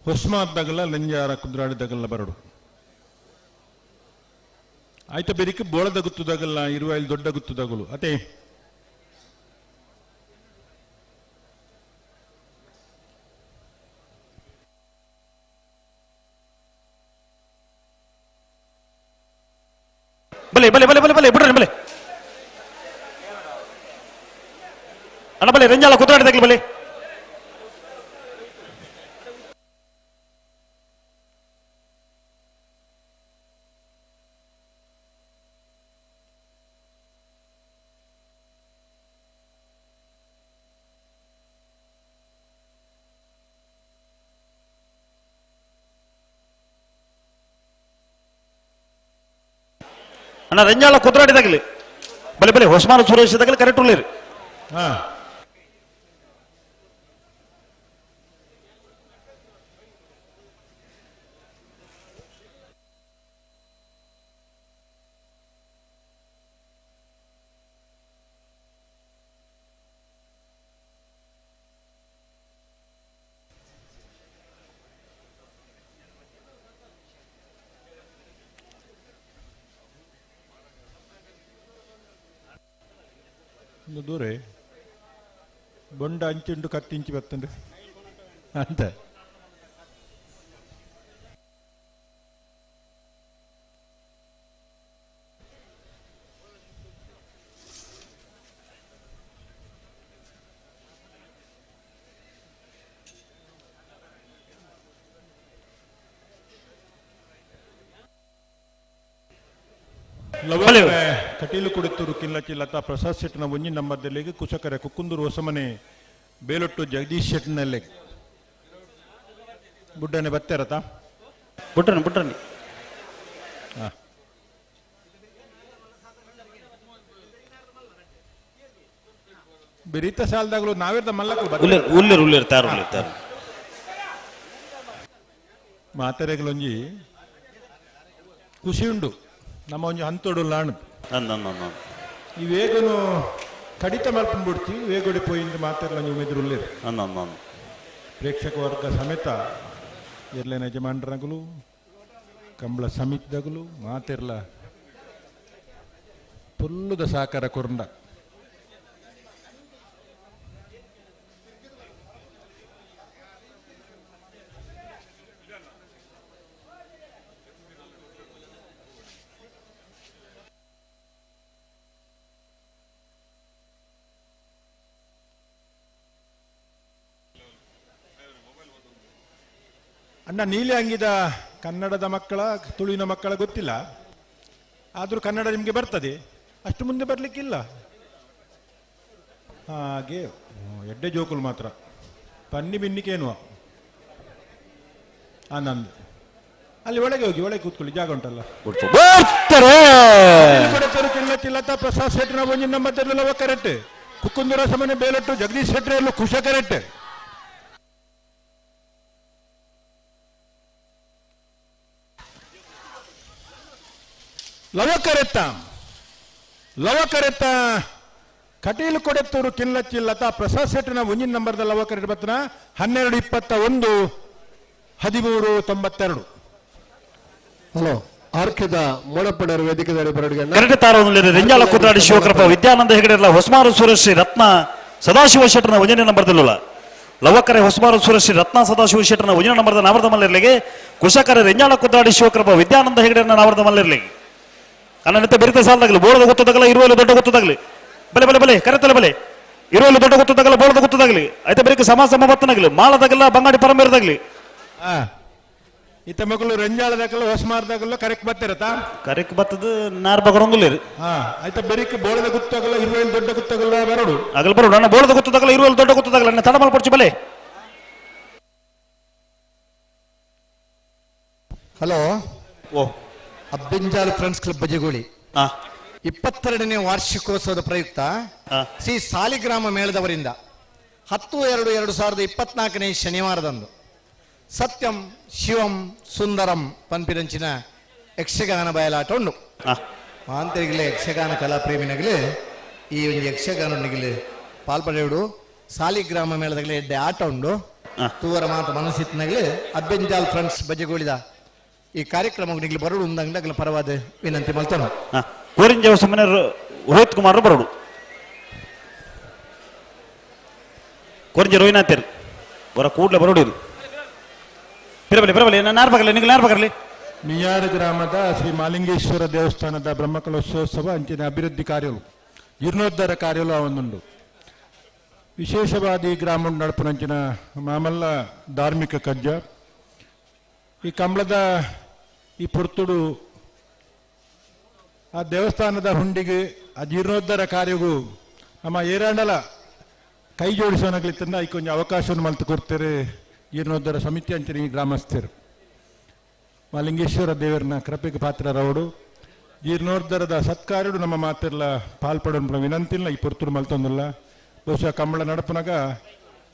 ಹೊಸ್ಮಾರ್ದಾಗಲ್ಲ ಲಂಜಾರ ಕುದ್ರಾಡಿದಾಗಲ್ಲ ಬರಡು ಆಯ್ತು ಬೆರಿಕೆ ಬೋಳದ ಗುತ್ತುದಾಗಲ್ಲ ಇರುವ ಇಲ್ಲಿ ದೊಡ್ಡ ಗುತ್ತುದಾಗಲು ಅದೇ ಬಲೆ ಬಲೆ ಬಲೆ ಬಲೆ ಬಲೆ ಬಿಡ್ರಿ ಬಲೆ. ಅಣ್ಣ ಬಲೆ ರಂಜಾಲ ಕುದ್ರಾಡಿದಾಗಲಿ ಬಲೆ. ಅಣ್ಣ ರಂಜಾಳ ಕುದ್ರಾಡಿದಾಗಲಿ ಬಲೆ ಬಲೆ ಹೊಸ್ಮಾನ ಸುರೇಶ್ ಇದಾಗಲಿ ಕರೆಕ್ಟ್ ಉಳ್ಳೇರಿ. ಹಾ ದೂರ ಬೊಂಡ ಅಂಚುಂಡು ಕತ್ತಿಂಚು ಬತ್ತಂಡು ಅಂತ ಕಟೀಲು ಕುಡಿತೂರು ಕಿಲ್ಲಚಿ ಲತಾ ಪ್ರಸಾದ್ ಶೆಟ್ಟನ ಒಂಜಿ ನಂಬರ್ದಲ್ಲಿ ಕುಶಕರೆ ಕುಕ್ಕುಂದೂರು ಹೊಸಮನೆ ಬೇಲೊಟ್ಟು ಜಗದೀಶ್ ಶೆಟ್ಟನಲ್ಲಿ ಬುಡ್ಡನೆ ಬತ್ತೇರತ ಬುಡ್ಡನೆ ಬುಡ್ಡನೆ ಬಿರಿತ ಸಾಲದಾಗಲೂ ನಾವಿರ್ದ ಮಲ್ಲಕ್ಕೂ ಉಲ್ಲೇರು ಉಲ್ಲೇರು ಉಲ್ಲೇರು ತಾರು ಉಲ್ಲೇರು ತಾರು ಮಾತೆರೆಗಳೊಂಜಿ ಖುಷಿ ಉಂಡು ನಮ್ಮ ಒಂಜಿ ಹಂತೋಡು ಲಾಣು ಈ ವೇಗನು ಕಡಿತ ಮಲ್ಪನ್ ಬಿಡ್ತಿ ವೇಗೊಡಿ ಪೋಯಿಂದ ಮಾತೆರ್ಲ ಒಂಜಿ ಉಮೇದ್ರು ಉಲ್ಲೇರು. ಪ್ರೇಕ್ಷಕ ವರ್ಗ ಸಮೇತ ಎರ್ಲೇನ ಯಜಮಾನ್ರಗಲು ಕಂಬಳ ಸಮಿತಿದಗಲು ಮಾತೆರ್ಲ ಪುಲ್ಲುದ ಸಾಕಾರ ಕೊರಂಡ. ಅಣ್ಣ ನೀಲಿ ಅಂಗಿದ ಕನ್ನಡದ ಮಕ್ಕಳ ತುಳುವಿನ ಮಕ್ಕಳ ಗೊತ್ತಿಲ್ಲ, ಆದರೂ ಕನ್ನಡ ನಿಮಗೆ ಬರ್ತದೆ, ಅಷ್ಟು ಮುಂದೆ ಬರಲಿಕ್ಕಿಲ್ಲ. ಹಾಗೆ ಎಡ್ಡೆ ಜೋಕುಲು ಮಾತ್ರ ಪನ್ನಿ ಬಿನ್ನಿಕೇನುವ ಆನಂದ್. ಅಲ್ಲಿ ಒಳಗೆ ಹೋಗಿ ಒಳಗೆ ಕೂತ್ಕೊಳ್ಳಿ, ಜಾಗ ಉಂಟಲ್ಲ. ಲತಾ ಪ್ರಸಾದ್ ಶೆಟ್ಟರ್ ನಮ್ಮ ಕರೆಕ್ಟ್, ಕುಕ್ಕುಂದೂರ ಸಮನೆ ಬೇಲೊಟ್ಟು ಜಗದೀಶ್ ಶೆಟ್ಟರ್ ಖುಷ ಕರೆಕ್ಟ್. ಲವಕರೆತ್ತ ಲವಕರೆತ್ತ ಕಟೀಲು ಕೊಡೆತ್ತೂರು ಕಿಲ್ಲಚ್ಚಿ ಲತಾ ಪ್ರಸಾದ್ ಶೆಟ್ಟರ್ನ ಒಂಜಿನ ನಂಬರ್ದ ಲವಕರೆಟ್ ಬತ್ತನ 12 21 13 92. ಹಲೋ ಆರ್ಕೆದ ಮೋಡಪ್ಪಣರ ವೇದಿಕೆ ಬರಡಿಗೆ ಕರೆಕ್ಟ್ ತಾರೊಂದು ರೆಂಜಾಲ ಕುದ್ರಾಡಿ ಶಿವಕೃಪ ವಿದ್ಯಾನಂದ ಹೆಗಡೆಲ್ಲ ಹೊಸಮಾರು ಸುರೇಶ್ ರತ್ನ ಸದಾಶಿವ ಶೆಟ್ಟರ್ನ ಒಂಜನೇ ನಂಬರ್ದಲ್ಲ ಲವಕರೆ ಹೊಸಮಾರು ಸುರೇಶ್ ರತ್ನ ಸದಾಶಿವ ಶೆಟ್ಟರ್ನ ಒಂಜನೇ ನಂಬರ್ದ ನಾವರ್ದ ಮಲ್ಲಿರ್ಲಿಗೆ ಕುಶಕರೆ ರೆಂಜಾಲ ಕುದ್ರಾಡಿ ಶಿವಕೃಪ ವಿದ್ಯಾನಂದ ಹೆಗಡೆನ ನಾವರ್ದ ಮಲ್ಲಿರ್ಲಿಗೆ ಅನ್ನತ್ತೆ ಬೆರಿತ ಸಾಲದಾಗಲಿ ಬೋಳದ ಗೊತ್ತದಾಗಲ್ಲ ಇರುವಲ್ಲಿ ದೊಡ್ಡ ಗೊತ್ತದಾಗಲಿ ಬಲೆ ಬಲೆ ಬಲೆ ಕರೆತಲೆ ಬಲೆ ಇರುವಲ್ಲಿ ದೊಡ್ಡ ಗೊತ್ತದಾಗಲ್ಲ ಬೋಳದ ಗೊತ್ತದಾಗಲಿ ಆಯ್ತಾ ಬೆರಿಕೆ ಸಮ ಸಮ ಬತ್ತನಾಗಲಿ ಮಾಳದಾಗಲ್ಲ ಬಂಗಾಡಿ ಪರಮೇರದಾಗಲಿ. ಇತ್ತ ಮಕ್ಕಳು ರಂಜಾಳದಾಗಲ್ಲ ಹೊಸಮಾರದಾಗಲ್ಲ ಕರೆಕ್ಟ್ ಬರ್ತಿರತ್ತಾ? ಕರೆಕ್ಟ್ ಬತ್ತದ ನಾರ್ ಬಗರೊಂದುಲ್ಲೇರು. ಹಾ, ಆಯ್ತಾ. ಬೆರಿಕ್ ಬೋಳದ ಗುತ್ತಾಗಲ್ಲ, ಇರುವೆಲ್ ದೊಡ್ಡ ಗುತ್ತಾಗಲ್ಲ ಬರೋಡು. ಅಗಲ್ ಬರೋಡು ಅಣ್ಣ. ಬೋಳದ ಗುತ್ತದಾಗಲ್ಲ, ಇರುವಲ್ ದೊಡ್ಡ ಗುತ್ತದಾಗಲ್ಲ ಅಣ್ಣ. ತಡ ಮಲ್ಪೊಡ್ಚಿ, ಬಲೆ. ಹಲೋ. ಓ. ಅಬ್ಬಿಂಜಾಲ್ ಫ್ರೆಂಡ್ಸ್ ಕ್ಲಬ್ ಬಜಗೋಳಿ 22ನೇ ವಾರ್ಷಿಕೋತ್ಸವದ ಪ್ರಯುಕ್ತ ಶ್ರೀ ಸಾಲಿಗ್ರಾಮ ಮೇಳದವರಿಂದ 10-2-2024ನೇ ಶನಿವಾರದಂದು ಸತ್ಯಂ ಶಿವಂ ಸುಂದರಂ ಪನ್ಪಿರಂಚಿನ ಯಕ್ಷಗಾನ ಬಯಲಾಟ ಉಂಡು. ಮಾಂತರಿಗಲೇ ಯಕ್ಷಗಾನ ಕಲಾಪ್ರೇಮಿನಗಲೇ ಈ ಒಂದು ಯಕ್ಷಗಾನೊಂದಿಗೆ ಪಾಲ್ಪಡೆಯುಡು. ಸಾಲಿಗ್ರಾಮ ಮೇಳದಾಗಲೇ ಎಡ್ಡೆ ಆಟ ಉಂಡು. ತೂವರ ಮಾತ ಮನಸ್ಸಿತ್ತನಗಲೇ ಅಬ್ಬೆಂಜಾಲ್ ಫ್ರೆಂಡ್ಸ್ ಬಜಗೋಳಿದ ಈ ಕಾರ್ಯಕ್ರಮ ನಿಗ್ಲಿ ಬರೋಡು ಉಂದಂಗಲ ಪರವಾದ ವಿನಂತಿ ಮಲ್ತನು. ಕೋರಿಂಜ ಸುಮ್ಮನೆ ರೋಹಿತ್ ಕುಮಾರ್ ಬರೋಡು. ಕೋರಿಂಜ ರೋಹಿನಾಥೇರು ಬರ ಕೂಡ್ಲೆ ಬರೋಡಿರು. ಬಿರಬಲಿ ಬಿರಬಲಿ ನಾರ್ ಬಗಲಿ, ನಿಗ್ಲಿ ನಾರ್ ಬಗರ್ಲಿ. ಮಿಯಾರು ಗ್ರಾಮದ ಶ್ರೀ ಮಾಲಿಂಗೇಶ್ವರ ದೇವಸ್ಥಾನದ ಬ್ರಹ್ಮಕಲಶೋತ್ಸವ ಅಂಚಿನ ಅಭಿವೃದ್ಧಿ ಕಾರ್ಯಗಳು, ಜೀರ್ಣೋದ್ಧಾರ ಕಾರ್ಯಗಳು ಒಂದುಂಡು. ವಿಶೇಷವಾದ ಈ ಗ್ರಾಮ ನಡಪುನಂಚಿನ ಮಾಮಲ್ಲ ಧಾರ್ಮಿಕ ಕಜ್ಜ ಈ ಕಂಬಳದ ಈ ಪುರ್ತುಡು ಆ ದೇವಸ್ಥಾನದ ಹುಂಡಿಗೆ ಆ ಜೀರ್ಣೋದ್ಧಾರ ಕಾರ್ಯಗೂ ನಮ್ಮ ಏರಾಂಡಲ ಕೈ ಜೋಡಿಸೋನಾಗ್ಲಿತ್ತಂದ ಈ ಕೊಂಚ ಅವಕಾಶವನ್ನು ಮಲ್ತು ಕೊಡ್ತಾರೆ ಜೀರ್ಣೋದ್ಧಾರ ಸಮಿತಿ ಅಂಚಿನ ಈ ಗ್ರಾಮಸ್ಥರು. ಮಾಲಿಂಗೇಶ್ವರ ದೇವರನ್ನ ಕೃಪೆಗೆ ಪಾತ್ರರವಡು ಜೀರ್ಣೋದ್ಧಾರದ ಸತ್ಕಾರ್ಯಡು ನಮ್ಮ ಮಾತೆಲ್ಲ ಪಾಲ್ಪಡೋಣ ವಿನಂತಿಲ್ಲ ಈ ಪುರ್ತುಡು ಮಲ್ತೊಂದಿಲ್ಲ. ಬಹುಶಃ ಕಂಬಳ ನಡಪನಾಗ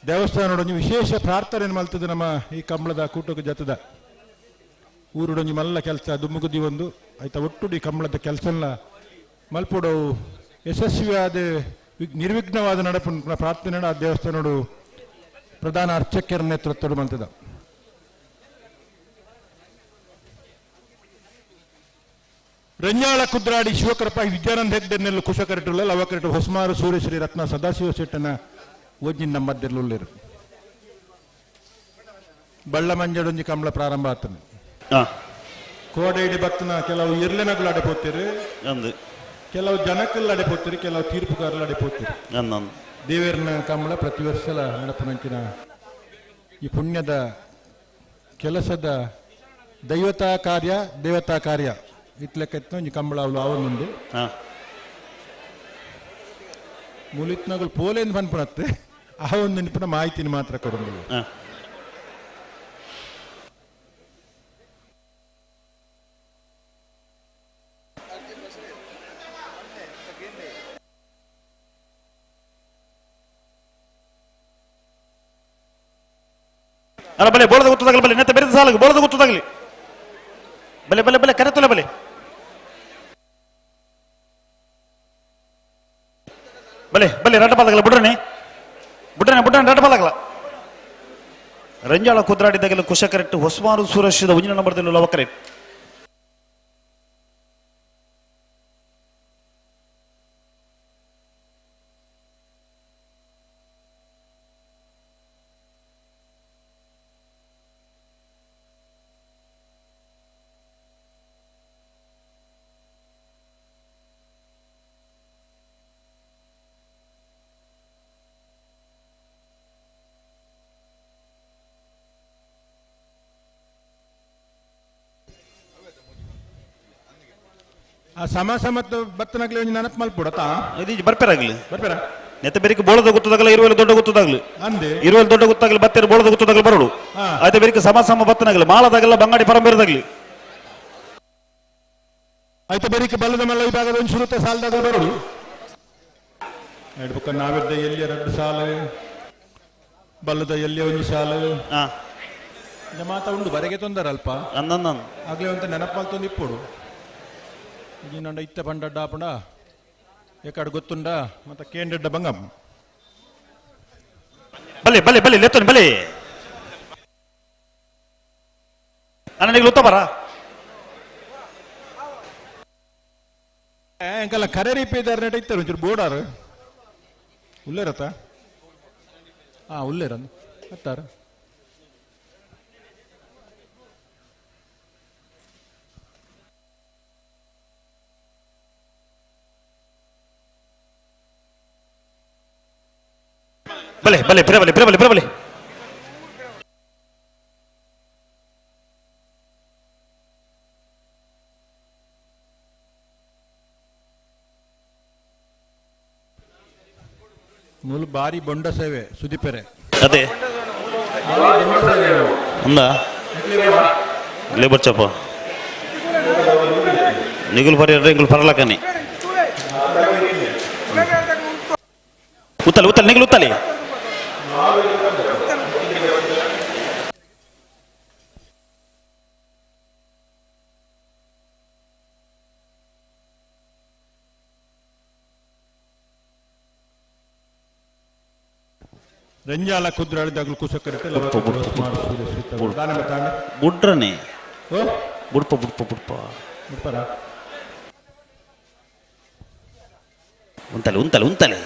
ದೇವಸ್ಥಾನ ವಿಶೇಷ ಪ್ರಾರ್ಥನೆ ಮಲ್ತದೆ ನಮ್ಮ ಈ ಕಂಬಳದ ಕೂಟಕ್ಕೆ ಜತದ ಊರುಡೊಂಜಿ ಮಲ್ಲ ಕೆಲಸ ದುಮ್ಮುಗುದಿ ಒಂದು ಆಯ್ತಾ ಒಟ್ಟುಡಿ ಕಂಬಳದ ಕೆಲಸ ಮಲ್ಪುಡವು ಯಶಸ್ವಿಯಾದ ನಿರ್ವಿಘ್ನವಾದ ನಡಪು ಪ್ರಾರ್ಥನೆ ಆ ದೇವಸ್ಥಾನಡು ಪ್ರಧಾನ ಅರ್ಚಕರ ನೇತೃತ್ವದ ಮಲ್ತದ. ರಂಜಾಳ ಕುದ್ರಾಡಿ ಶಿವಕೃಪಾ ವಿದ್ಯಾನಂದ ಹೆಗ್ಡೆನ್ನೆಲ್ಲ ಕುಶಕರೆಟುಲ್ಲ ಲವಕರೆಟು ಹೊಸಮಾರು ಸೂರ್ಯಶ್ರೀ ರತ್ನ ಸದಾಶಿವ ಶೆಟ್ಟನ ಒಜ್ಜಿನ ಮಧ್ಯದಲ್ಲಿರು ಬಳ್ಳ ಮಂಜಡೊಂಜಿ ಕಂಬಳ ಪ್ರಾರಂಭ ಆತನ. ಕೋಡೈಡಿ ಭಕ್ತನ ಕೆಲವು ಇರ್ಲೆನಗಳು ಅಡೆ ಪೋತಿರು, ಕೆಲವು ಜನಕ್ಕಲ್ಲ ಅಡೆ ಪೋತಿರು, ಕೆಲವು ತೀರ್ಪುಗಾರಲ್ಲ ಅಡೆ ಪೋತಿರು. ದೇವೇರ್ನ ಕಂಬಳ ಪ್ರತಿ ವರ್ಷಲ ನಡಪುನಂಚಿನ ಈ ಪುಣ್ಯದ ಕೆಲಸದ ದೈವತಾ ಕಾರ್ಯ ದೇವತಾ ಕಾರ್ಯ ಇತ್ಲೆಕ್ಕ ಒಂಜಿ ಕಂಬಳ ಅವಳು ಅವನುಂಡು ಮುಲಿತ್ನಗಳು ಪೋಲೇನು ಪನ್ಪುನತ್ತೆ ಆ ಒಂದು ನಿಪುಣ ಮಾಹಿತಿನ ಮಾತ್ರ ಕೊಡೋದು. ಅಲ್ಲ ಬಲೆ ಬೋಳದ ಗೊತ್ತದಾಗಲಿ ಬಲೆ ನೆತ್ತ ಬೆರೆದ ಸಾಲಗ ಬೋಳದ ಗೊತ್ತದಾಗಲಿ ಬಲೆ ಬಲೆ ಬಲೆ ಕರೆತೊಲೆ ಬಲೆ ಬಲೆ ಬಲೆ ರಡ್ಡ ಪಾದಗಲ ಬುಡ್ರನೆ ಬುಡ್ರನೆ ಬುಡ್ರನೆ ರಡ್ಡ ಪಾದಗಲ. ರಂಜಾಳ ಕುದ್ರಾಡಿದಾಗೆಲ್ಲ ಕುಶಕರೆಟ್ಟು ಹೊಸಮಾರು ಸೂರಶದ ಒಂಜಿನ ನಂಬರ್ದಲ್ಲಿ ಲವಕರೆ. ಆ ಸಮ ಸಮತ್ತು ಬತ್ತನಾಗ್ಲಿ ಒಂಜಿ ನೆನಪು ಮಲ್ಪುಡತಾ ಇದು ಬರ್ಪೇರಾಗ್ಲಿ ಬರ್ಪೇರ ನೆತ್ತ ಬೆರಿಕೆ ಬೋಳದ ಗೊತ್ತದಾಗಲ ಇರುವಲ್ಲಿ ದೊಡ್ಡ ಗೊತ್ತದಾಗ್ಲಿ ಅಂದೆ ಇರುವಲ್ಲಿ ದೊಡ್ಡ ಗೊತ್ತಾಗ್ಲಿ ಬತ್ತೇರು ಬೋಳದ ಗೊತ್ತದಾಗಲಿ ಬರೋಡು ಆಯ್ತು ಬೆರಿಕೆ ಸಮ ಸಮ ಬತ್ತನಾಗ್ಲಿ ಮಾಳದಾಗಲ್ಲ ಬಂಗಾಡಿ ಪರಂಬೇರದಾಗ್ಲಿ ಆಯ್ತು ಬೆರಿಕೆ ಬಲ್ಲದ ಮಲ್ಲ ವಿಭಾಗದ ಒಂದು ಶುರುತ ಸಾಲದಾಗ ಬರೋಡು ಎರಡು ನಾವಿದ್ದ ಎಲ್ಲಿ ಎರಡು ಸಾಲು ಬಲ್ಲದ ಎಲ್ಲಿ ಒಂದು ಸಾಲು ಮಾತ ಉಂಡು ಬರೆಗೆ ತೊಂದರೆ ಅಲ್ಪ ಆಗ್ಲೇ ಅಂತ ನೆನಪು ಮಲ್ತೊಂದು ಇಪ್ಪುಡು ಈನಂಡ ಇತ್ತ ಪಂಡ ಪಂಡ ಎಕಡೆ ಗೊತ್ತುಂಡ ಮತ್ತೆ ಕೇಂದ್ರ ಬಂಗಮ್ಮ. ಬಲೆ ಬಲೆ ಬಲೆ ಲೆತ್ತೋನಿ ಬಲೆ ಅಣ್ಣ ನೀವು ಉತ್ತಮರ ಅಂಕಲ್ಲ ಕರೆ ರೀಪೇದಾರ ನೆಟ ಇತ್ತಾರೆ ಒಂಚೂರು ಬೋರ್ಡಾರು ಉಲ್ಲೇರತ್ತ ಹಾ ಉಲ್ಲೇರ ಅತ್ತಾರ. ಬಲೆ ಬಲೆ ಬಿರ ಬಲೆ ಬಿರ ಬಲೆ ಬಿರ ಬಲೆ. ಮೂಲು ಬಾರಿ ಬೊಂಡ ಸೇವೆ ಸುದೀಪೆರೆ. ಅದೇ ఉందా లేబర్ చెప్ప ನಿಗುಲು ಪರಿ ಇಂಗುಲು ಪರಲಕನಿ ಉತ್ತಲಿ ಉತ್ತಲಿ ನಿಗುಲು ಉತ್ತಲಿ ರಂಜಾಲ ಕುದ್ರಾಳಿದಾಗಲು ಕುಸಕರಿತೆ ಬುಡ್ರನೆ ಬುಡ್ಪ ಬುಡ್ಪ ಬುಡ್ಪ ಬುಡ್ಪರ ಉಂತಲೆ ಉಂತಲೆ ಉಂತಲೆ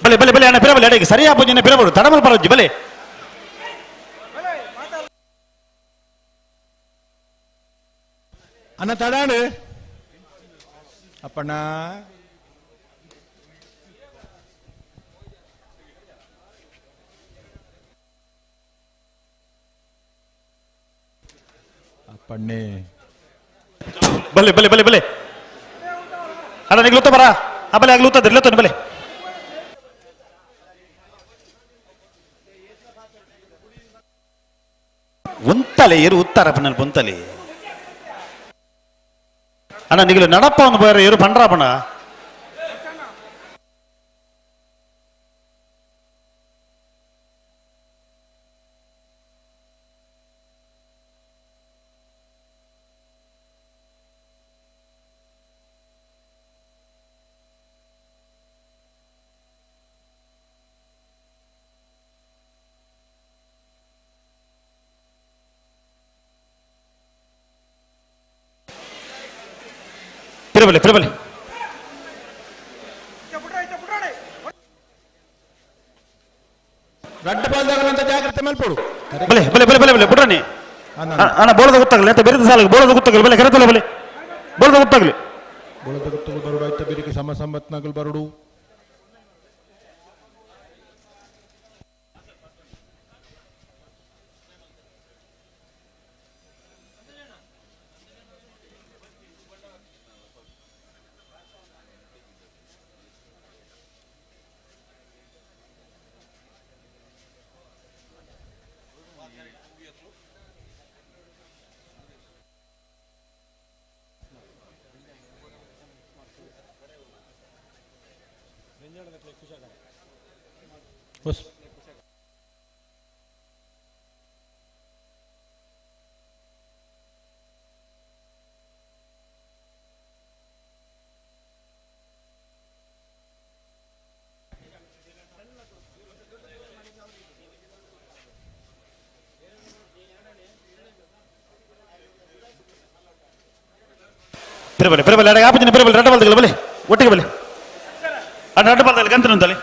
ಬಲೆ ಬಲೆ ಬಲೆ ಅಣ್ಣ ಪಿರಬಲೆ ಅಡಿಗೆ ಸರಿಯಾ ಪೂಜನೆ ಪಿರಬಡು ತಡಮಲ್ ಪರಜ್ಜಿ ಬಲೆ ಅಣ್ಣ ತಡಾಣು ಅಪ್ಪಣ್ಣ ಅಪ್ಪಣ್ಣೆ ಬಲೆ ಬಲೆ ಬಲೆ ಬಲೆ ಅಣ್ಣ ನಿಗ್ಲುತ್ತ ಬರ ಆ ಬಲೆ ಆಗ್ಲುತ್ತದೆ ಲುತ್ತನೆ ಬಲೆ ಉಂತಲೆ ಏರು ಉತ್ತರ ಪಣ್ಣಲ್ ಪುಂತಲೆ ಅಣ್ಣ ನಿಗಲು ನಡಪ್ಪ ಒಂದು ಬೇರೆ ಏರು ಪಂಡ್ರಾಪಣ ಪಿರಬಲೆ ಪಿರಬಲೆ ರಡ್ಡ ಬಾಲ್ದಾಗಲಂತ ಜಾಗ್ರತೆ ಮಲ್ಪಡು ಬಲೆ ಬಲೆ ಬಲೆ ಬಲೆ ಬಲೆ ಬುಡ್ರನಿ ಅಣ್ಣ ಬೋಳದ ಗೊತ್ತಾಗಲಿ ಅಂತ ಬೇರೆ ಸಾಲ ಬೋಳದ ಗೊತ್ತಾಗಲಿ ಬಲೆ ಕರೆತಲ್ಲ ಬಲೆ ಬೋಳದ ಗೊತ್ತಾಗಲಿ ಬೋಳದ ಗೊತ್ತಲು ಬರುಡು ಆಯ್ತ ಬೇರೆ ಸಮ ಸಂಬತ್ನಾಗಲು ಬರುಡು ಹೊಸ್ ಪಿರಬಲೆ ಪಿರಬಲೆ ಅಡ ಆಪಜಿನ ಪಿರಬಲೆ ರಡ್ಡ ಬಾಲ್ದಗಲ ಬಲೆ ಒಟ್ಟಿಗೆ ಬಲೆ ಅಡ ರಡ್ಡ ಬಾಲ್ದಗಲ ಗಂತನ ಉಂತಲೆ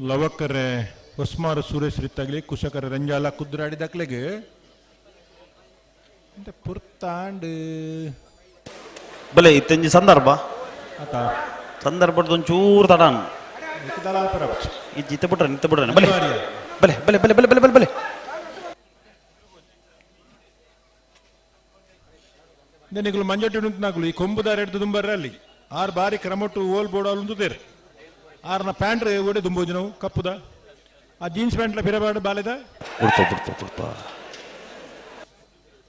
ಲವಕರೆ ಹೊಸ್ಮಾರು ಸುರೇಶ್ ರಿತ್ತಾಗ್ಲಿ ಕುಶಕರ ರಂಜಾಲ ಕುದ್ರಾಡಿ ದಾಖಲೆಗೆ ಅಂತ ಪುರ್ತಾಂಡ್ ಬಲೆ ಇತ್ತಂಜಿ ಸಂದರ್ಭ ಆತ ಸಂದರ್ಭದ ಒಂಚೂರು ತಡಾನ್ ಇಜ್ಜಿ ಇತ್ತ ಬಿಟ್ರೆ ನಿತ್ತ ಬಿಟ್ರೆ ಬಲೆ ಬಲೆ ಬಲೆ ಬಲೆ ಬಲೆ ಬಲೆ ಬಲೆ ಬಲೆ ನಿಗಳು ಮಂಜೊಟ್ಟಿ ಉಂಟು ಈ ಕೊಂಬುದಾರ ಹಿಡಿದು ದುಂಬರ್ರ ಅಲ್ಲಿ ಆರು ಬಾರಿ ಕ್ರಮೊಟ್ಟು ಓಲ್ ಬೋರ್ಡ್ ಉಂಟುದೇರು ಆರ್ನ ಪ್ಯಾಂಟ್ ಒಡೆ ದುಂಬೋಜು ನಾವು ಕಪ್ಪುದ ಆ ಜೀನ್ಸ್ ಪ್ಯಾಂಟ್ಲ ಪಿರಬಾಡು ಬಾಲೆದ ಬುಡ್ಪ ಬುಡ್ಪ ಬುಡ್ಪ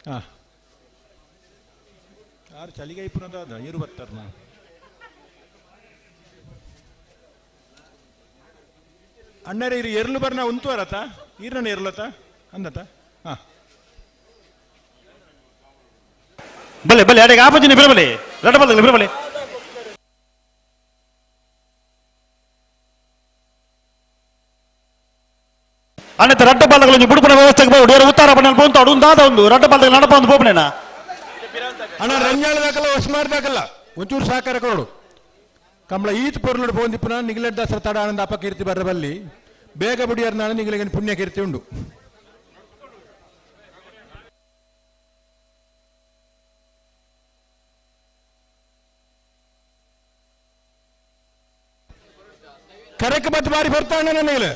ಹಾ ಆರು ಚಳಿಗೆ ಇಪ್ಪುನದ ಏರು ಬರ್ತಾರ ನಾವು ಅಣ್ಣರೇ ಇರು ಎರ್ಲು ಬರ್ನ ಉಂತುವರತ ಈರನ ಎರ್ಲತ ಅಂದತ ಹಾ ಬಲೆ ಬಲೆ ಅಡೆಗೆ ಆಪಜಿನ ಬಿರಬಲೆ ರಡ್ಡ ಬಾಲ್ದಗಲ ಬಿರಬಲೆ ಅಣ್ಣತ ರಡ್ಡ ಬಾಲ್ದಗಲ ಒಂಜಿ ಬುಡುಪುನ ವ್ಯವಸ್ಥೆಗೆ ಬೋಡು ಏರು ಉತ್ತಾರ ಪಣ್ಣಲ್ ಪೋಂತಾಡು ಉಂದಾದ ಒಂದು ರಡ್ಡ ಬಾಲ್ದಗಲ ನಡಪ ಒಂದು ಪೋಪನೇನಾ ಅಣ್ಣ ರಂಜಾಳ ದಾಕಲ್ಲ ಹೊಸ್ಮಾರ್ ದಾಕಲ್ಲ ಒಂಚೂರು ಸಹಕಾರ ಕೊಡು ಕಂಬಳ ಈತ್ ಪೊರ್ಲುಡು ಪೋಂದಿಪ್ಪುನ ನಿಗಲೆಡ್ ದಾಸರ ತಡ ಆನಂದ ಅಪಕೀರ್ತಿ ಬರ್ರಬಲ್ಲಿ ಬೇಗ ಬುಡಿಯರ್ನಾಳ ನಿಗಲಿಗೆ ಪುಣ್ಯ ಕೀರ್ತಿ ಉಂಡು. ಕರೆಕ್ ಬತ್ ಬಾರಿ ಬರ್ತಾಣ ನನಗೆ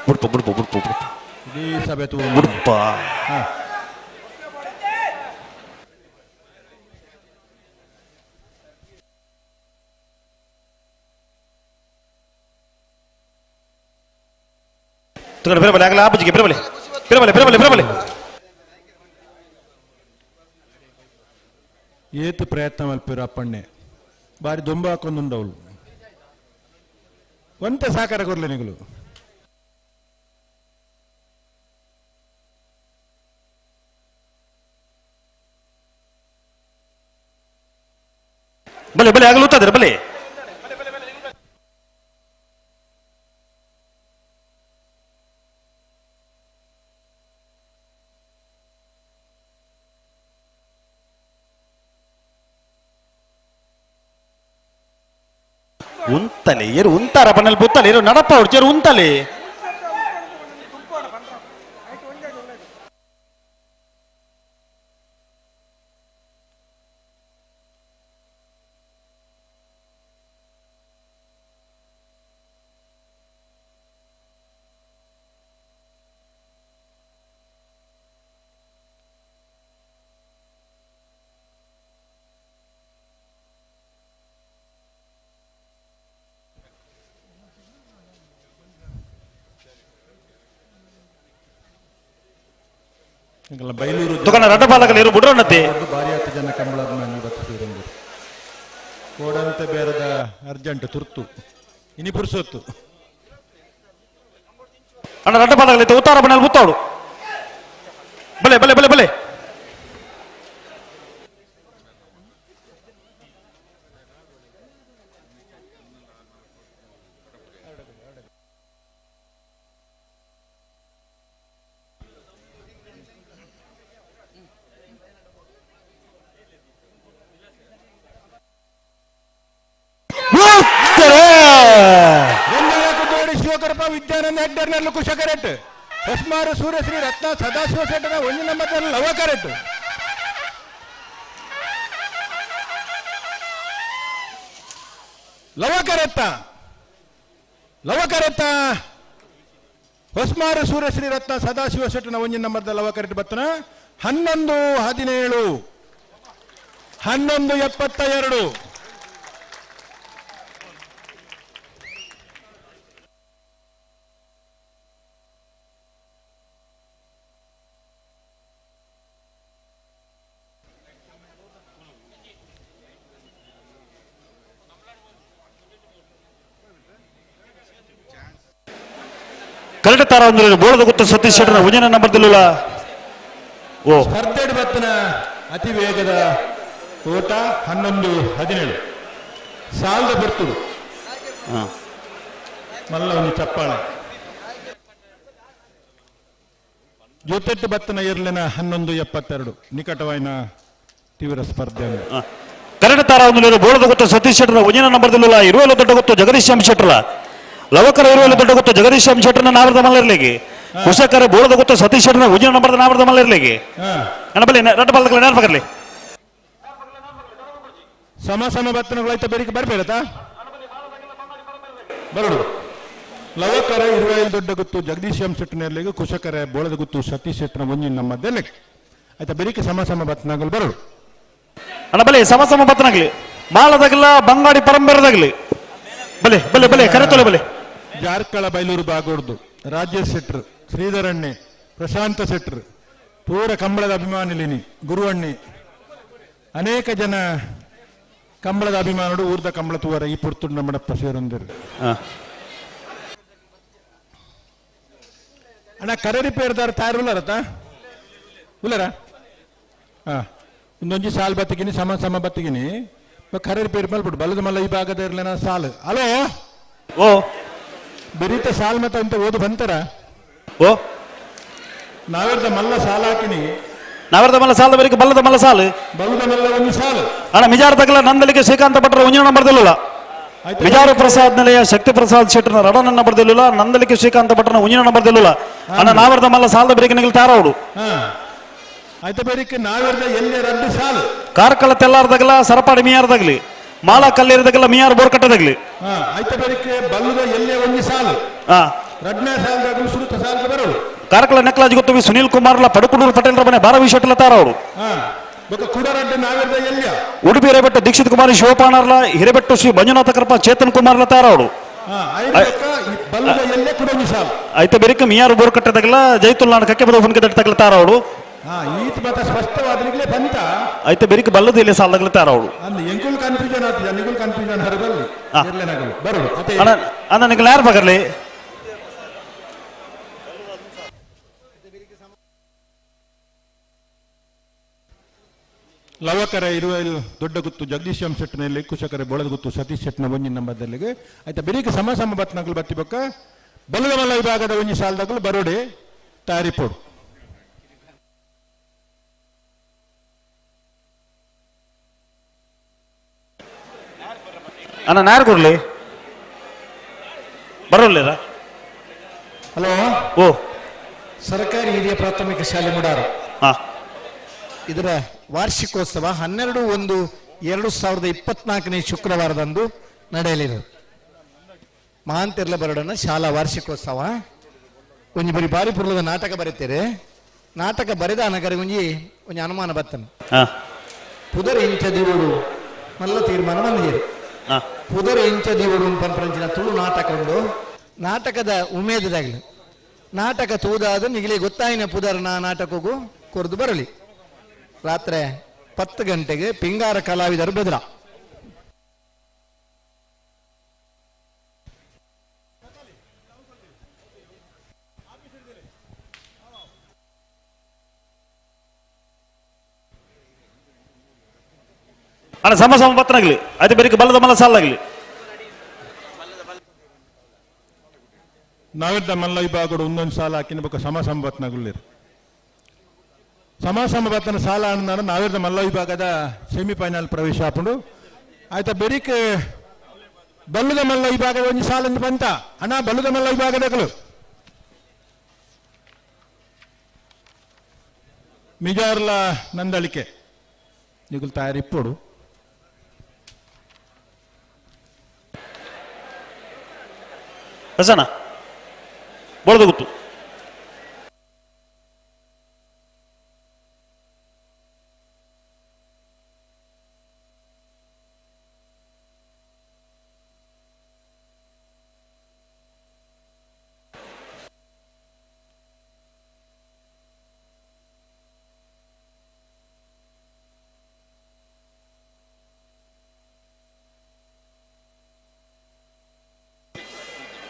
ಬುಡ್ಪ ಬುಡ್ಪ ಬುಡ್ಪ ಬುಡ್ಪ ಇಡೀ ಸಭೆ ಬುಡ್ಪ. ತಗೊಂಡು ಬೇರೆ ಆಗಲ್ಲ ಆಪಜಿಗೆ ಬೇರೆ ಬಲೆ ಬೇರೆ ಬೇರೆ ಬೇರೆ ಬಲೆ. ಏತು ಪ್ರಯತ್ನ ಮಲ್ಪಿರು ಅಪ್ಪಣ್ಣೆ ಬಾರಿ ದೊಂಬ ಹಾಕೊಂಡುಂಡವಳು ಒಂತೆ ಸಾಕಾರ ಕೊರ್ಲೆ ನಿಗಲು. ಬಲೆ ಬಲೆ ಆಗಲು ಉತ್ತದೆ ಬಲೆ. ಉಂತಲೆ ಏರು ಉಂತಾರ ಬನ್ನಲ್ಲಿ ಬುತ್ತಲೆ ಏರು ನಡಪ ಅವ್ರು ಉಂತಲೆ. ಬೈಲೂರು ದುಕಾನ ರಡ್ಡ ಇರು ಬುಡ್ರಣ್ಣತೆ ಭಾರಿ ಹತ್ತು ಜನ ಕಂಬಳ ಅಭಿಮಾನಿಗಳು ಬರ್ತದೆ. ಕೋಡಂತೆ ಬೇರದ ಅರ್ಜೆಂಟ್ ತುರ್ತು ಇನಿ ಪುರ್ಸೊತ್ತು. ಅಣ್ಣ ರಡ್ಡ ಪಾಲಕಲು ಉತ್ತಾರ ಬಣ್ಣಲ್ಲಿ ಬುತ್ತವಳು ಬಲೆ ಬಲೆ ಬಲೆ ಬಲೆ. ಶಿವಕರಪ್ಪ ವಿದ್ಯಾನಂದ ಹೆಗ್ಡರ್ನಲ್ಲಿ ಕುಶಕರೆಟ್ ಹೊಸ್ಮಾರು ಸೂರ್ಯಶ್ರೀ ರತ್ನ ಸದಾಶಿವ ಶೆಟ್ಟನ ಒಂದು ನಂಬರ್ ಲವ ಕರೆಟ್. ಲವ ಕರೆತ್ತ ಲವ ಕರೆತ್ತ ಹೊಸ್ಮಾರು ಸೂರ್ಯಶ್ರೀ ರತ್ನ ಸದಾಶಿವ ಶೆಟ್ಟನ ಒಂದು ನಂಬರ್ದ ಲವ ಕರೆಟ್ ಬತ್ತನ 11 17 11 72. ಕರಡ ತಾರ ಒಂದು ಬೋಳದ ಗೊತ್ತು ಸತೀಶ್ ಶೆಟ್ಟರ್ ಒಂಜನ ನಂಬರ್ ದಿಲ್ಲುಲ. ಓ ಸ್ಪರ್ಧೆ ಬತ್ತನ ಅತಿ ವೇಗದ ಓಟ 11 17 ಸಾಲದ ಬರ್ತುಡು ಮಲ್ಲ ಒಂದು ಚಪ್ಪಾಳೆ ಜೊತೆಟ್ಟು ಬತ್ತನ ಇರ್ಲಿನ 11 72 ನಿಕಟವಾಯಿನ ತೀವ್ರ ಸ್ಪರ್ಧೆ. ಕರಡ ತಾರ ಒಂದು ಬೋಳದ ಗೊತ್ತು ಸತೀಶ್ ಶೆಟ್ಟರ್ ಒಂಜನ ನಂಬರ್ ದಿಲ್ಲುಲ. ಇರುವಲು ದೊಡ್ಡ ಗೊತ್ತು ಜಗದೀಶ್ ಎಂ ಶೆಟ್ಟರ್ಲ. ಲವಕರ ಇರುವಲ್ಲಿ ದೊಡ್ಡ ಗೊತ್ತು ಜಗದೀಶ್ ಎಂ ಶೆಟ್ಟರ್ನ ನಾವರದ ಮಲ್ಲರ್ಲಿಗೆ. ಕುಶಕರ ಬೋಳದ ಗೊತ್ತು ಸತೀಶ್ ಶೆಟ್ಟರ್ನ ಉಜ್ಜಿನ ನಂಬರ್ದ ನಾವರದ ಮಲ್ಲರ್ಲಿಗೆ. ನನ್ನ ಬಳಿ ರಡ್ಡ ಬಾಲಕಲ ನೆನಪಕರ್ಲಿ. ಸಮ ಸಮ ಬತ್ತನಗಳೈತ ಬೇಡಿಕೆ ಬರ್ಬೇಡತಾ ಬರಡು. ಲವಕರ ಇರುವಲ್ಲಿ ದೊಡ್ಡ ಗೊತ್ತು ಜಗದೀಶ್ ಎಂ ಶೆಟ್ಟರ್ನಲ್ಲಿಗೆ, ಕುಶಕರ ಬೋಳದ ಗೊತ್ತು ಸತೀಶ್ ಶೆಟ್ಟರ್ನ ಒಂಜಿನ ನಮ್ಮದೆಲ್ಲ ಆಯ್ತಾ ಬೇಡಿಕೆ ಸಮ ಸಮ ಬತ್ತನಾಗಲು ಬರಡು. ಅಣ್ಣ ಬಲೆ ಸಮ ಸಮ ಬತ್ತನಾಗ್ಲಿ ಮಾಳದಾಗಲ್ಲ ಬಂಗಾಡಿ ಪರಂಬರದಾಗ್ಲಿ ಬಲೆ ಬಲೆ ಬಲೆ ಕರೆತೊಲೆ ಬಲೆ. ಜಾರ್ಕಳ ಬೈಲೂರು ಬಾಗೋಡ್ದು ರಾಜೇಶ್ ಶೆಟ್ರು, ಶ್ರೀಧರಣ್ಣೆ, ಪ್ರಶಾಂತ ಶೆಟ್ರು, ಪೂರ ಕಂಬಳದ ಅಭಿಮಾನಿಲಿನಿ ಗುರುವಣ್ಣಿ, ಅನೇಕ ಜನ ಕಂಬಳದ ಅಭಿಮಾನಿಗಳು ಊರ್ದ ಕಂಬಳ ತೂವರ ಈ ಪುರ್ತುಡು ನಮ್ಮಡಪ್ಪ ಸೇರೊಂದಿರು. ಅಣ್ಣ ಕರೆ ರಿಪೇರ್ದಾರ ತಯಾರು ಉಲ್ಲರತ್ತ ಉಲ್ಲರ? ಹಾ ಒಂದೊಂಜಿ ಸಾಲು ಬತ್ತಿಗಿನಿ ಸಮ ಸಮ ಬತ್ತಿಗಿನಿ ಕರೆ ರಿಪೇರ್ ಮಲ್ಬಿಡು ಬಲದ ಮಲ್ಲ ಈ ಭಾಗದ ಇರ್ಲೇನ ಸಾಲು. ಹಲೋ ಓ ಬೆರೀತ ಸಾಲ್ ಮತ ಅಂತ ಓದು ಬಂತಾರ? ಓ ನಾವೆರ್ದ ಮಲ್ಲ ಸಾಲ ಹಾಕಿನಿ. ನಾವೆರ್ದ ಮಲ್ಲ ಸಾಲ ಬರೀಕ ಬಲ್ಲದ ಮಲ್ಲ ಸಾಲು ಬಲ್ಲದ ಮಲ್ಲ ಒಂದು ಸಾಲು. ಅಣ್ಣ ಮಿಜಾರ್ ತಗಲ ನಂದಲಿಗೆ ಶ್ರೀಕಾಂತ ಭಟ್ರ ಒಂಜಿನ number ದಿಲ್ಲಲ್ಲ. Mijar Prasad Nilaya Shakti Prasad ಶೆಟ್ಟರ್ನ ರಡನ number ದೆಲ್ಲುಲ Nandalike Srikantha ಭಟ್ರನ ಉಂಜಿನ number ದೆಲ್ಲುಲ ಅಣ್ಣ ನಾವರ್ದ ಮಲ್ಲ ಸಾಲದ ಬ್ರೇಕ್ ನಿಗಲ್ ತಾರವಡು. ಆಯ್ತ ಬೇರಿಕೆ ನಾವಿರ್ದ ಎಲ್ಲಿ ರಡ್ಡು ಸಾಲು. ಕಾರ್ಕಳ ತೆಲ್ಲಾರ್ದಾಗಲ ಸರಪಾಡಿ ಮಿಯಾರ್ದಾಗ್ಲಿ ಮಾಲ ಕಲ್ಲೇರಿದಾಗಲ ಮಿಯಾರ್ ಬೋರ್ಕಟ್ಟದಾಗ್ಲಿ. ಆಯ್ತ ಬೇರಿಕೆ ಬಲ್ಲದ ಎಲ್ಲೇ ಒಂಜಿ ಸಾಲು. ರಡ್ನೇ ಸಾಲದಾಗಲು ಸುರುತ ಸಾಲದ ಬರೋಡು. ಕಾರ್ಕಳ ನೆಕ್ಲಾಜ್ ಗೊತ್ತವಿ ಸುನೀಲ್ ಕುಮಾರ್ಲ ಪಡುಕುಡೂರು ಪಟೇಲ್ ಮನೆ ಬಾರವಿ ಶೆಟ್ಟಲ ತಾರವರು. ಕುಡರಡ್ಡು ನಾವಿರ್ದ ಎಲ್ಲಿಯ ಉಡುಪಿ ಹಿರೇಬೆಟ್ಟು ದೀಕ್ಷಿತ್ ಕುಮಾರಿ ಶಿವಪಾಣರ್ಲ ಹಿರೇಬೆಟ್ಟು ಶ್ರೀ ಮಂಜುನಾಥ ಕೃಪಾ ಚೇತನ್ ಕುಮಾರ್ಲ ತಾರವರು. ಆಯ್ತ ಬೇರಿಕೆ ಮಿಯಾರು ಬೋರ್ಕಟ್ಟದಾಗಲ ಜೈತುಲ್ ಕಕ್ಕೆ ಬದ ಹುನ್ಕೆ ತಟ್ಟಗಲ ತಾರವರು. ಈತ ಮತ ಸ್ಪಷ್ಟವಾದ್ರಿಗ್ಲೇ ಬಂತ. ಆಯ್ತ ಬೇರಿಕೆ ಬಲ್ಲದ ಇಲ್ಲಿ ಸಾಲದಾಗಲ ತಾರವರು. ಎಂಕುಲ್ ಕನ್ಫ್ಯೂಷನ್ ಆಗ್ತದೆ, ನಿಗುಲ್ ಕನ್ಫ್ಯೂಷನ್ ಹರಬಲ್ಲಿ ಬರೋಡು. ಅಣ್ಣ ಅಣ್ಣ ನಿಂಗೆ ಯಾರು ಬಗರ್ಲಿ? ಲವಕರ ಇರುವ ದೊಡ್ಡ ಗುತ್ತು ಜಗದೀಶ್ ಎಂ ಶೆಟ್ಟನಲ್ಲಿ ಕುಶಕರ ಬೋಳದ ಗುತ್ತು ಸತೀಶ್ ಶೆಟ್ಟನ ಒಂಜಿ ನಂಬದಲ್ಲಿಗೆ ಆಯ್ತಾ ಬೆರಿಕೆ ಸಮ ಸಮ ಬತ್ನಗಲು ಬತ್ತಿ ಬೊಕ್ಕ ಬಲ್ಲದ ಮಲ್ಲ ವಿಭಾಗದ ಒಂಜಿ ಸಾಲದಾಗಲು ಬರೋಡೆ ತಾರಿಪೋಡು. ಅಣ್ಣ ನಾರು ಕೊಡ್ಲಿ ಬರೋಲ್ಲ. ಹಲೋ. ಓ ಸರ್ಕಾರಿ ಹಿರಿಯ ಪ್ರಾಥಮಿಕ ಶಾಲೆ ಮುಡಾರು ಇದರ ವಾರ್ಷಿಕೋತ್ಸವ 12/1/2024 ಶುಕ್ರವಾರದಂದು ನಡೆಯಲಿದೆ. ಮಹಾಂತಿರ್ಲ ಬರಡನ ಶಾಲಾ ವಾರ್ಷಿಕೋತ್ಸವ. ಒಂಜಿ ಬರಿ ಬಾರಿ ಪುರ್ಲದ ನಾಟಕ ಬರೀತೀರಿ. ನಾಟಕ ಬರೆದ ಅನಗರಿ ಒಂಜಿ ಒಂಜಿ ಅನುಮಾನ ಬತ್ತನ ಪುದರ್ ಇಂಚ ದಿವಡು ಮಲ್ಲ ತೀರ್ಮಾನ ಬಂದಿರಿ. ಪುದರ್ ಇಂಚ ದಿವಡು ಪಂಪರಂಚಿನ ತುಳು ನಾಟಕ ಉಂಡು. ನಾಟಕದ ಉಮೇದದಾಗಲಿ ನಾಟಕ ತೂದಾದ ನಿಗಲಿ ಗೊತ್ತಾಯಿನ ಪುದರ್ನ ನಾಟಕಗೂ ಕೊರ್ದು ಬರಲಿ. ರಾತ್ರಿ 10 ಗಂಟೆಗೆ ಪಿಂಗಾರ ಕಲಾವಿದರು ಬೆದ್ರ. ಅಣ್ಣ ಸಮ ಸಮ ಬತ್ತನಾಗ್ಲಿ ಆಯ್ತು ಬೇರೆ ಬಲ್ಲದ ಮಲ್ಲ ಸಾಲಾಗ್ಲಿ. ನಾವಿದ್ದ ಮಲ್ಲ ವಿಭಾಗಡು ಒಂದೊಂದು ಸಾಲ ಹಾಕಿನ ಬೊಕ್ಕ ಸಮ ಸಮ ಬತ್ತನಾಗುಲ್ಲಿರು. ಸಮ ಸಮ ಬತ್ತನ ಸಾಲ ಅನ್ನ ನಾವಿದ್ದ ಮಲ್ಲ ವಿಭಾಗದ ಸೆಮಿಫೈನಲ್ ಪ್ರವೇಶ ಹಾಕೊಂಡು ಆಯ್ತಾ ಬೆರಿಕೆ ಬಲ್ಲದ ಮಲ್ಲ ವಿಭಾಗದ ಒಂದು ಸಾಲ ಬಂತ ಅಣ್ಣ ಬಲ್ಲದ ಮಲ್ಲ ವಿಭಾಗದಗಳು ಮಿಜಾರ್ಲ ನಂದಳಿಕೆ ನಿಗುಲ್ ತಯಾರಿಪ್ಪೋಡು. ಹಸನ ಬೋಳ್ದು ಗೊತ್ತು.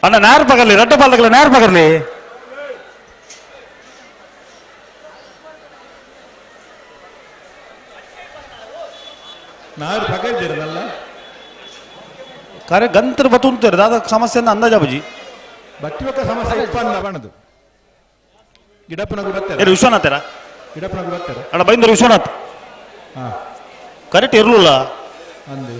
ಅಣ್ಣ ನಾರ್ ಪಗರ್ಲಿ ರಡ್ಡ ಪಾಲ್ದಗಲ ನಾರ್ ಪಗರ್ಲಿ. ನಾರು ಪಗರ್ದಿರಲ್ಲ ಕಾರ್ಯ ಗಂತ್ರ ಬತ್ತುಂತಾರೆ ದಾದ ಸಮಸ್ಯೆ ಅಂದಾಜ ಬಜಿ ಬತ್ತಿಬಕ್ಕ ಸಮಸ್ಯೆ ಉತ್ಪನ್ನ ಬಣದು ಗಿಡಪ್ಪನಗು ಬರ್ತಾರೆ. ಏನು ವಿಶ್ವನಾಥರ ಗಿಡಪ್ಪನಗು ಬರ್ತಾರೆ. ಅಣ್ಣ ಬೈಂದೂರು ವಿಶ್ವನಾಥ್ ಕರೆಕ್ಟ್ ಇರಲಿಲ್ಲ ಅಂದು.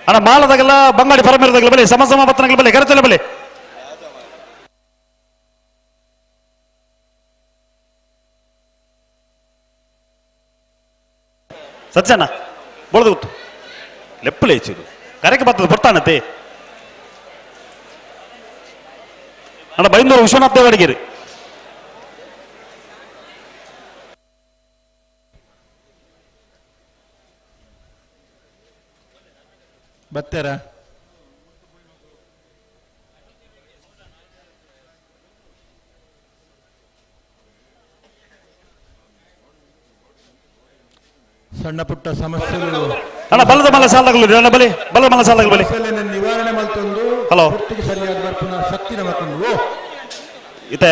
ಅಣ್ಣ ಮಾಲದಾಗಲ್ಲ ಬಂಗಾಡಿ ಪರಮೇರದಾಗಲ್ಲ ಬಲೆ ಸಮ ಸಮ ಬತ್ತನಗಲ ಬಲೆ ಕರೆತಲೆ ಬಲೆ. ಸತ್ಯಣ್ಣ ಬೋಳದ ಗೊತ್ತು ಲೆಪ್ಪಲೆ ಹೆಚ್ಚಿದು ಕರೆಗೆ ಬರ್ತದೆ ಬರ್ತಾನತೆ. ಅಣ್ಣ ಬೈಂದೂರು ವಿಶ್ವನಾಥ್ ದೇವಡಿಗೆರಿ. ಬತ್ತಾರ ಸಣ್ಣ ಪುಟ್ಟ ಸಮಸ್ಯೆಗಳು ಅಣ್ಣ ಬಲದ ಮಲ್ಲ ಸಾಲಾಗಲು ಅಣ್ಣ ಬಲಿ ಬಲದ ಮಲ್ಲ ಸಾಲಾಗಲು ಬಲಿ ಸಮಸ್ಯೆಯನ್ನು ನಿವಾರಣೆ ಮಲ್ತೊಂದು ಹಲೋ. ಪೂರ್ತಿಗೆ ಸರಿಯಾದ ಬರ್ಪುನ ಶಕ್ತಿ ನಮಕೊಂಡು. ಇತ್ತೆ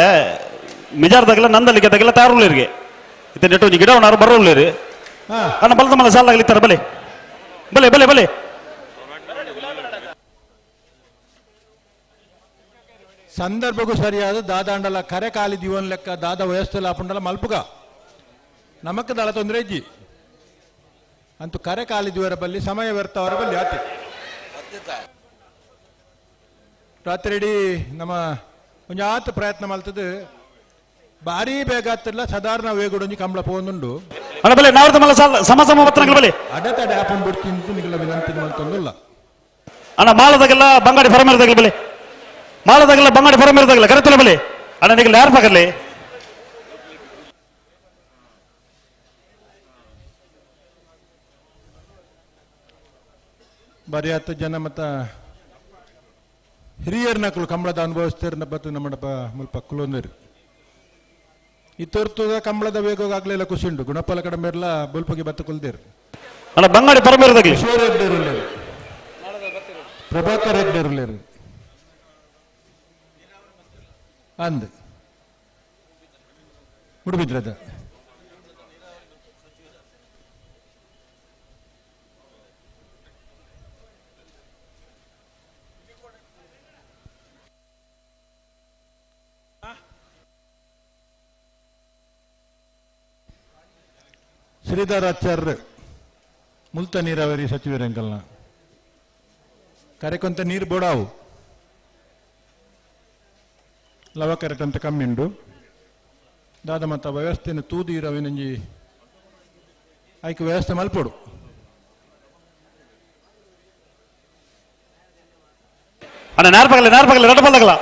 ಮಿಜಾರ್ದಾಗಲ ನಂದಲಿಗೆ ತಗಲ ತಾರುಳ್ಳರಿಗೆ ಇತ್ತೆ ನೆಟ್ಟು ಒಂಜಿ ಗಿಡ ಉಣ್ಣಾರು ಬರೋಳ್ಳೇರಿ. ಅಣ್ಣ ಬಲದ ಮಲ್ಲ ಸಾಲಾಗಲಿ ತರ ಬಲೆ ಬಲೆ ಬಲೆ ಬಲೆ. ಸಂದರ್ಭಕ್ಕೂ ಸರಿಯಾದ ದಾದಾಂಡಲ ಕರೆ ಕಾಲಿ ದಿವನ್ ಲೆಕ್ಕ ದಾದ ವಯಸ್ಸು ಆಪುಂಡಲ ಮಲ್ಪುಗ ನಮಕ್ ದಳ ತೊಂದರೆ ಇಜ್ಜಿ ಅಂತೂ ಕರೆ ಕಾಲಿ ದಿವರ ಬಲ್ಲಿ ಸಮಯ ವ್ಯರ್ಥ ಅವರ ಬಲ್ಲಿ ಆತೆ ರಾತ್ರಿ ಇಡೀ ನಮ್ಮ ಒಂಜಿ ಆತ ಪ್ರಯತ್ನ ಮಲ್ತದ್ದು ಭಾರಿ ಬೇಗ ಆತಿಲ್ಲ ಸಾಧಾರಣ ವೇಗುಡೊಂಜಿ ಕಂಬಳ ಪೋಂದುಂಡು ಅಣ್ಣ ಬಲೆ ನಾವರ್ದ ಮಲ್ಲ ಸಾಲ ಸಮ ಸಮ ಬತ್ತನಗಲ ಬಲೆ ಅಡೆತಡೆ ಆಪನ್ ಬಿಡ್ತಿಂತು ನಿಗಲ ವಿನಂತಿ ಮಲ್ತೊಂದುಲ್ಲ ಅಣ್ಣ ಮಾಲದಾಗೆಲ್ಲ ಬಂಗಾಡಿ ಫರಮೇರದಾಗಲ ಬಲೆ ಮಾಲದಾಗೆಲ್ಲ ಬಂಗಾಡಿ ಫರಮೇರದಾಗಲ ಕರೆತಲ ಬಲೆ ಅಣ್ಣ ನಿಗಲ ಯಾರು ಪಕರ್ಲಿ ಬಾರಿ ಹತ್ತು ಜನ ಮತ್ತ ಹಿರಿಯರ್ ನಕಲು ಕಂಬಳದ ಅನುಭವಿಸ್ತೀರ ಬತ್ತು ನಮ್ಮ ಮುಲ್ಪ ಕುಲೊಂದಿರು ಈ ತೋರ್ತದ ಕಂಬಳದ ವೇಗೋಗಾಗ್ಲಿಲ್ಲ ಖುಷಿ ಉಂಟು ಗುಣಪಾಲ ಕಡೆ ಮೇರ್ಲ ಬುಲ್ಪಗೆ ಬತ್ತ ಕುಲ್ದಿರು ಅಣ್ಣ ಬಂಗಾಡಿ ಫರಮೇರದಾಗಲಿ ಕಿಶೋರ್ ಹೆಗ್ಡೆ ಪ್ರಭಾಕರ್ ಹೆಗ್ಡೆ ಇರ್ಲೇರು ಅಂದ್ ಉಡುಬಿದ್ರದ ಶ್ರೀಧರಾಚಾರ್ಯ ಮುಲ್ತ ನೀರಾವರಿ ಸಚಿವರಂಕಲ್ನ ಕರೆಕೊಂತ ನೀರು ಬೋಡಾವು ಲವ ಕರೆಕ್ಟ್ ಅಂತ ಕಮ್ಮಿ ಉಂಡು ದಾದ ಮತ್ತ ವ್ಯವಸ್ಥೆಯನ್ನು ತೂದು ಇರವಿನಂಜಿ ಆಯ್ಕೆ ವ್ಯವಸ್ಥೆ ಮಲ್ಪೋಡು ಅಣ್ಣ ನಾರ್ ಪಗಲೆ ನಾರ್ ಪಗಲೆ ರಡ್ಡ ಬಲ್ದಾಗಲ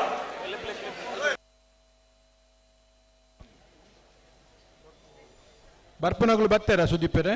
ಬರ್ಪನಗಳು ಬರ್ತಾರ ಸುದೀಪರೇ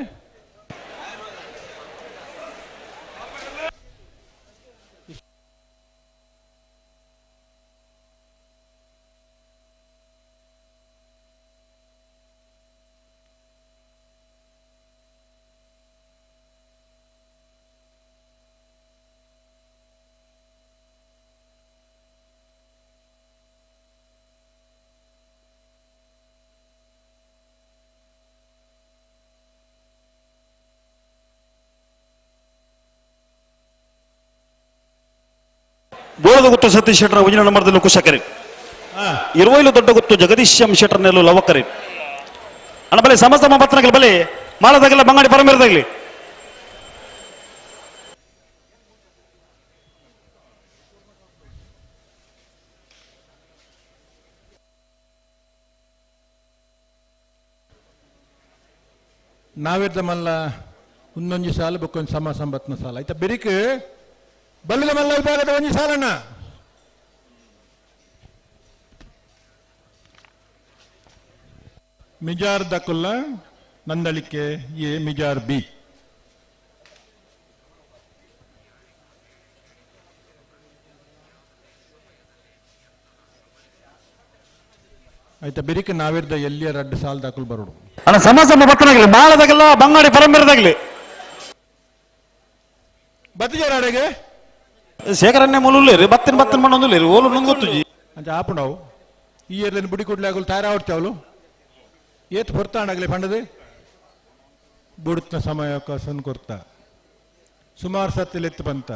ಬೋಳದ ಗುತ್ತು ಸತೀಶ್ ಶೆಟ್ಟರ್ ಒಂಜಿನ ನಂಬರ್ದಲ್ಲಿ ಕುಶಕರಿ ಇರುವೈಲು ದೊಡ್ಡ ಗುತ್ತು ಜಗದೀಶ್ ಎಂ ಶೆಟ್ಟರ್ ನೆಲ್ಲು ಲವಕರಿ ಅಣ್ಣ ಬಲೆ ಸಮಸ್ತ ಬತ್ತನಗಲ ಬಲೆ ಮಾಲದಾಗಲ್ಲ ಬಂಗಾಡಿ ಪರಮೇರದಾಗಲಿ ನಾವಿರ್ದ ಮಲ್ಲ ಒಂದೊಂಜಿ ಸಾಲ ಬೊಕ್ಕೊಂದು ಸಮ ಸಂಬತ್ನ ಸಾಲ ಆಯ್ತಾ ಬಿರಿಕ್ ಬಲ್ಲದ ಮಲ್ಲ ವಿಭಾಗದ ಒಂಜಿ ಸಾಲಣ್ಣ ಮಿಜಾರ್ ದಕುಲ್ಲ ನಂದಳಿಕೆ ಎ ಮಿಜಾರ್ ಬಿ ಆಯ್ತಾ ಬಿರಿಕ್ ನಾವಿರ್ದ ಎಲ್ಲಿಯ ರಡ್ಡು ಸಾಲ ದಾಕುಲ್ ಬರೋಡು ಅಣ್ಣ ಸಮ ಸಮ ಬತ್ತನಗಲಿ ಮಾಲದಾಗಲ್ಲ ಬಂಗಾಡಿ ಪರಮೇರದಾಗಲಿ ಬತ್ತಿಜಾರ ಶೇಖರನ್ನೇ ಮೂಲುಲ್ಲೇರಿ ಬತ್ತಿನ ಬತ್ತಿನ ಮಣ್ಣೊಂದುಲ್ಲೇರಿ ಓಲು ನಂಗೆ ಗೊತ್ತುಜಿ ಅಂಚ ಆಪುಂಡವು ಈ ಏರ್ಲನ್ ಬುಡಿ ಕೂಡ್ಲೆ ಆಗಲು ತಯಾರಾವಡ್ತಾವಲು ಏತ್ ಹೊರ್ತಾಣಾಗಲಿ ಪಂಡದು ಬುಡುತ್ನ ಸಮಯ ಸನ್ ಕೊರ್ತ ಸುಮಾರು ಸತ್ತಿಲ್ ಎತ್ತು ಬಂತ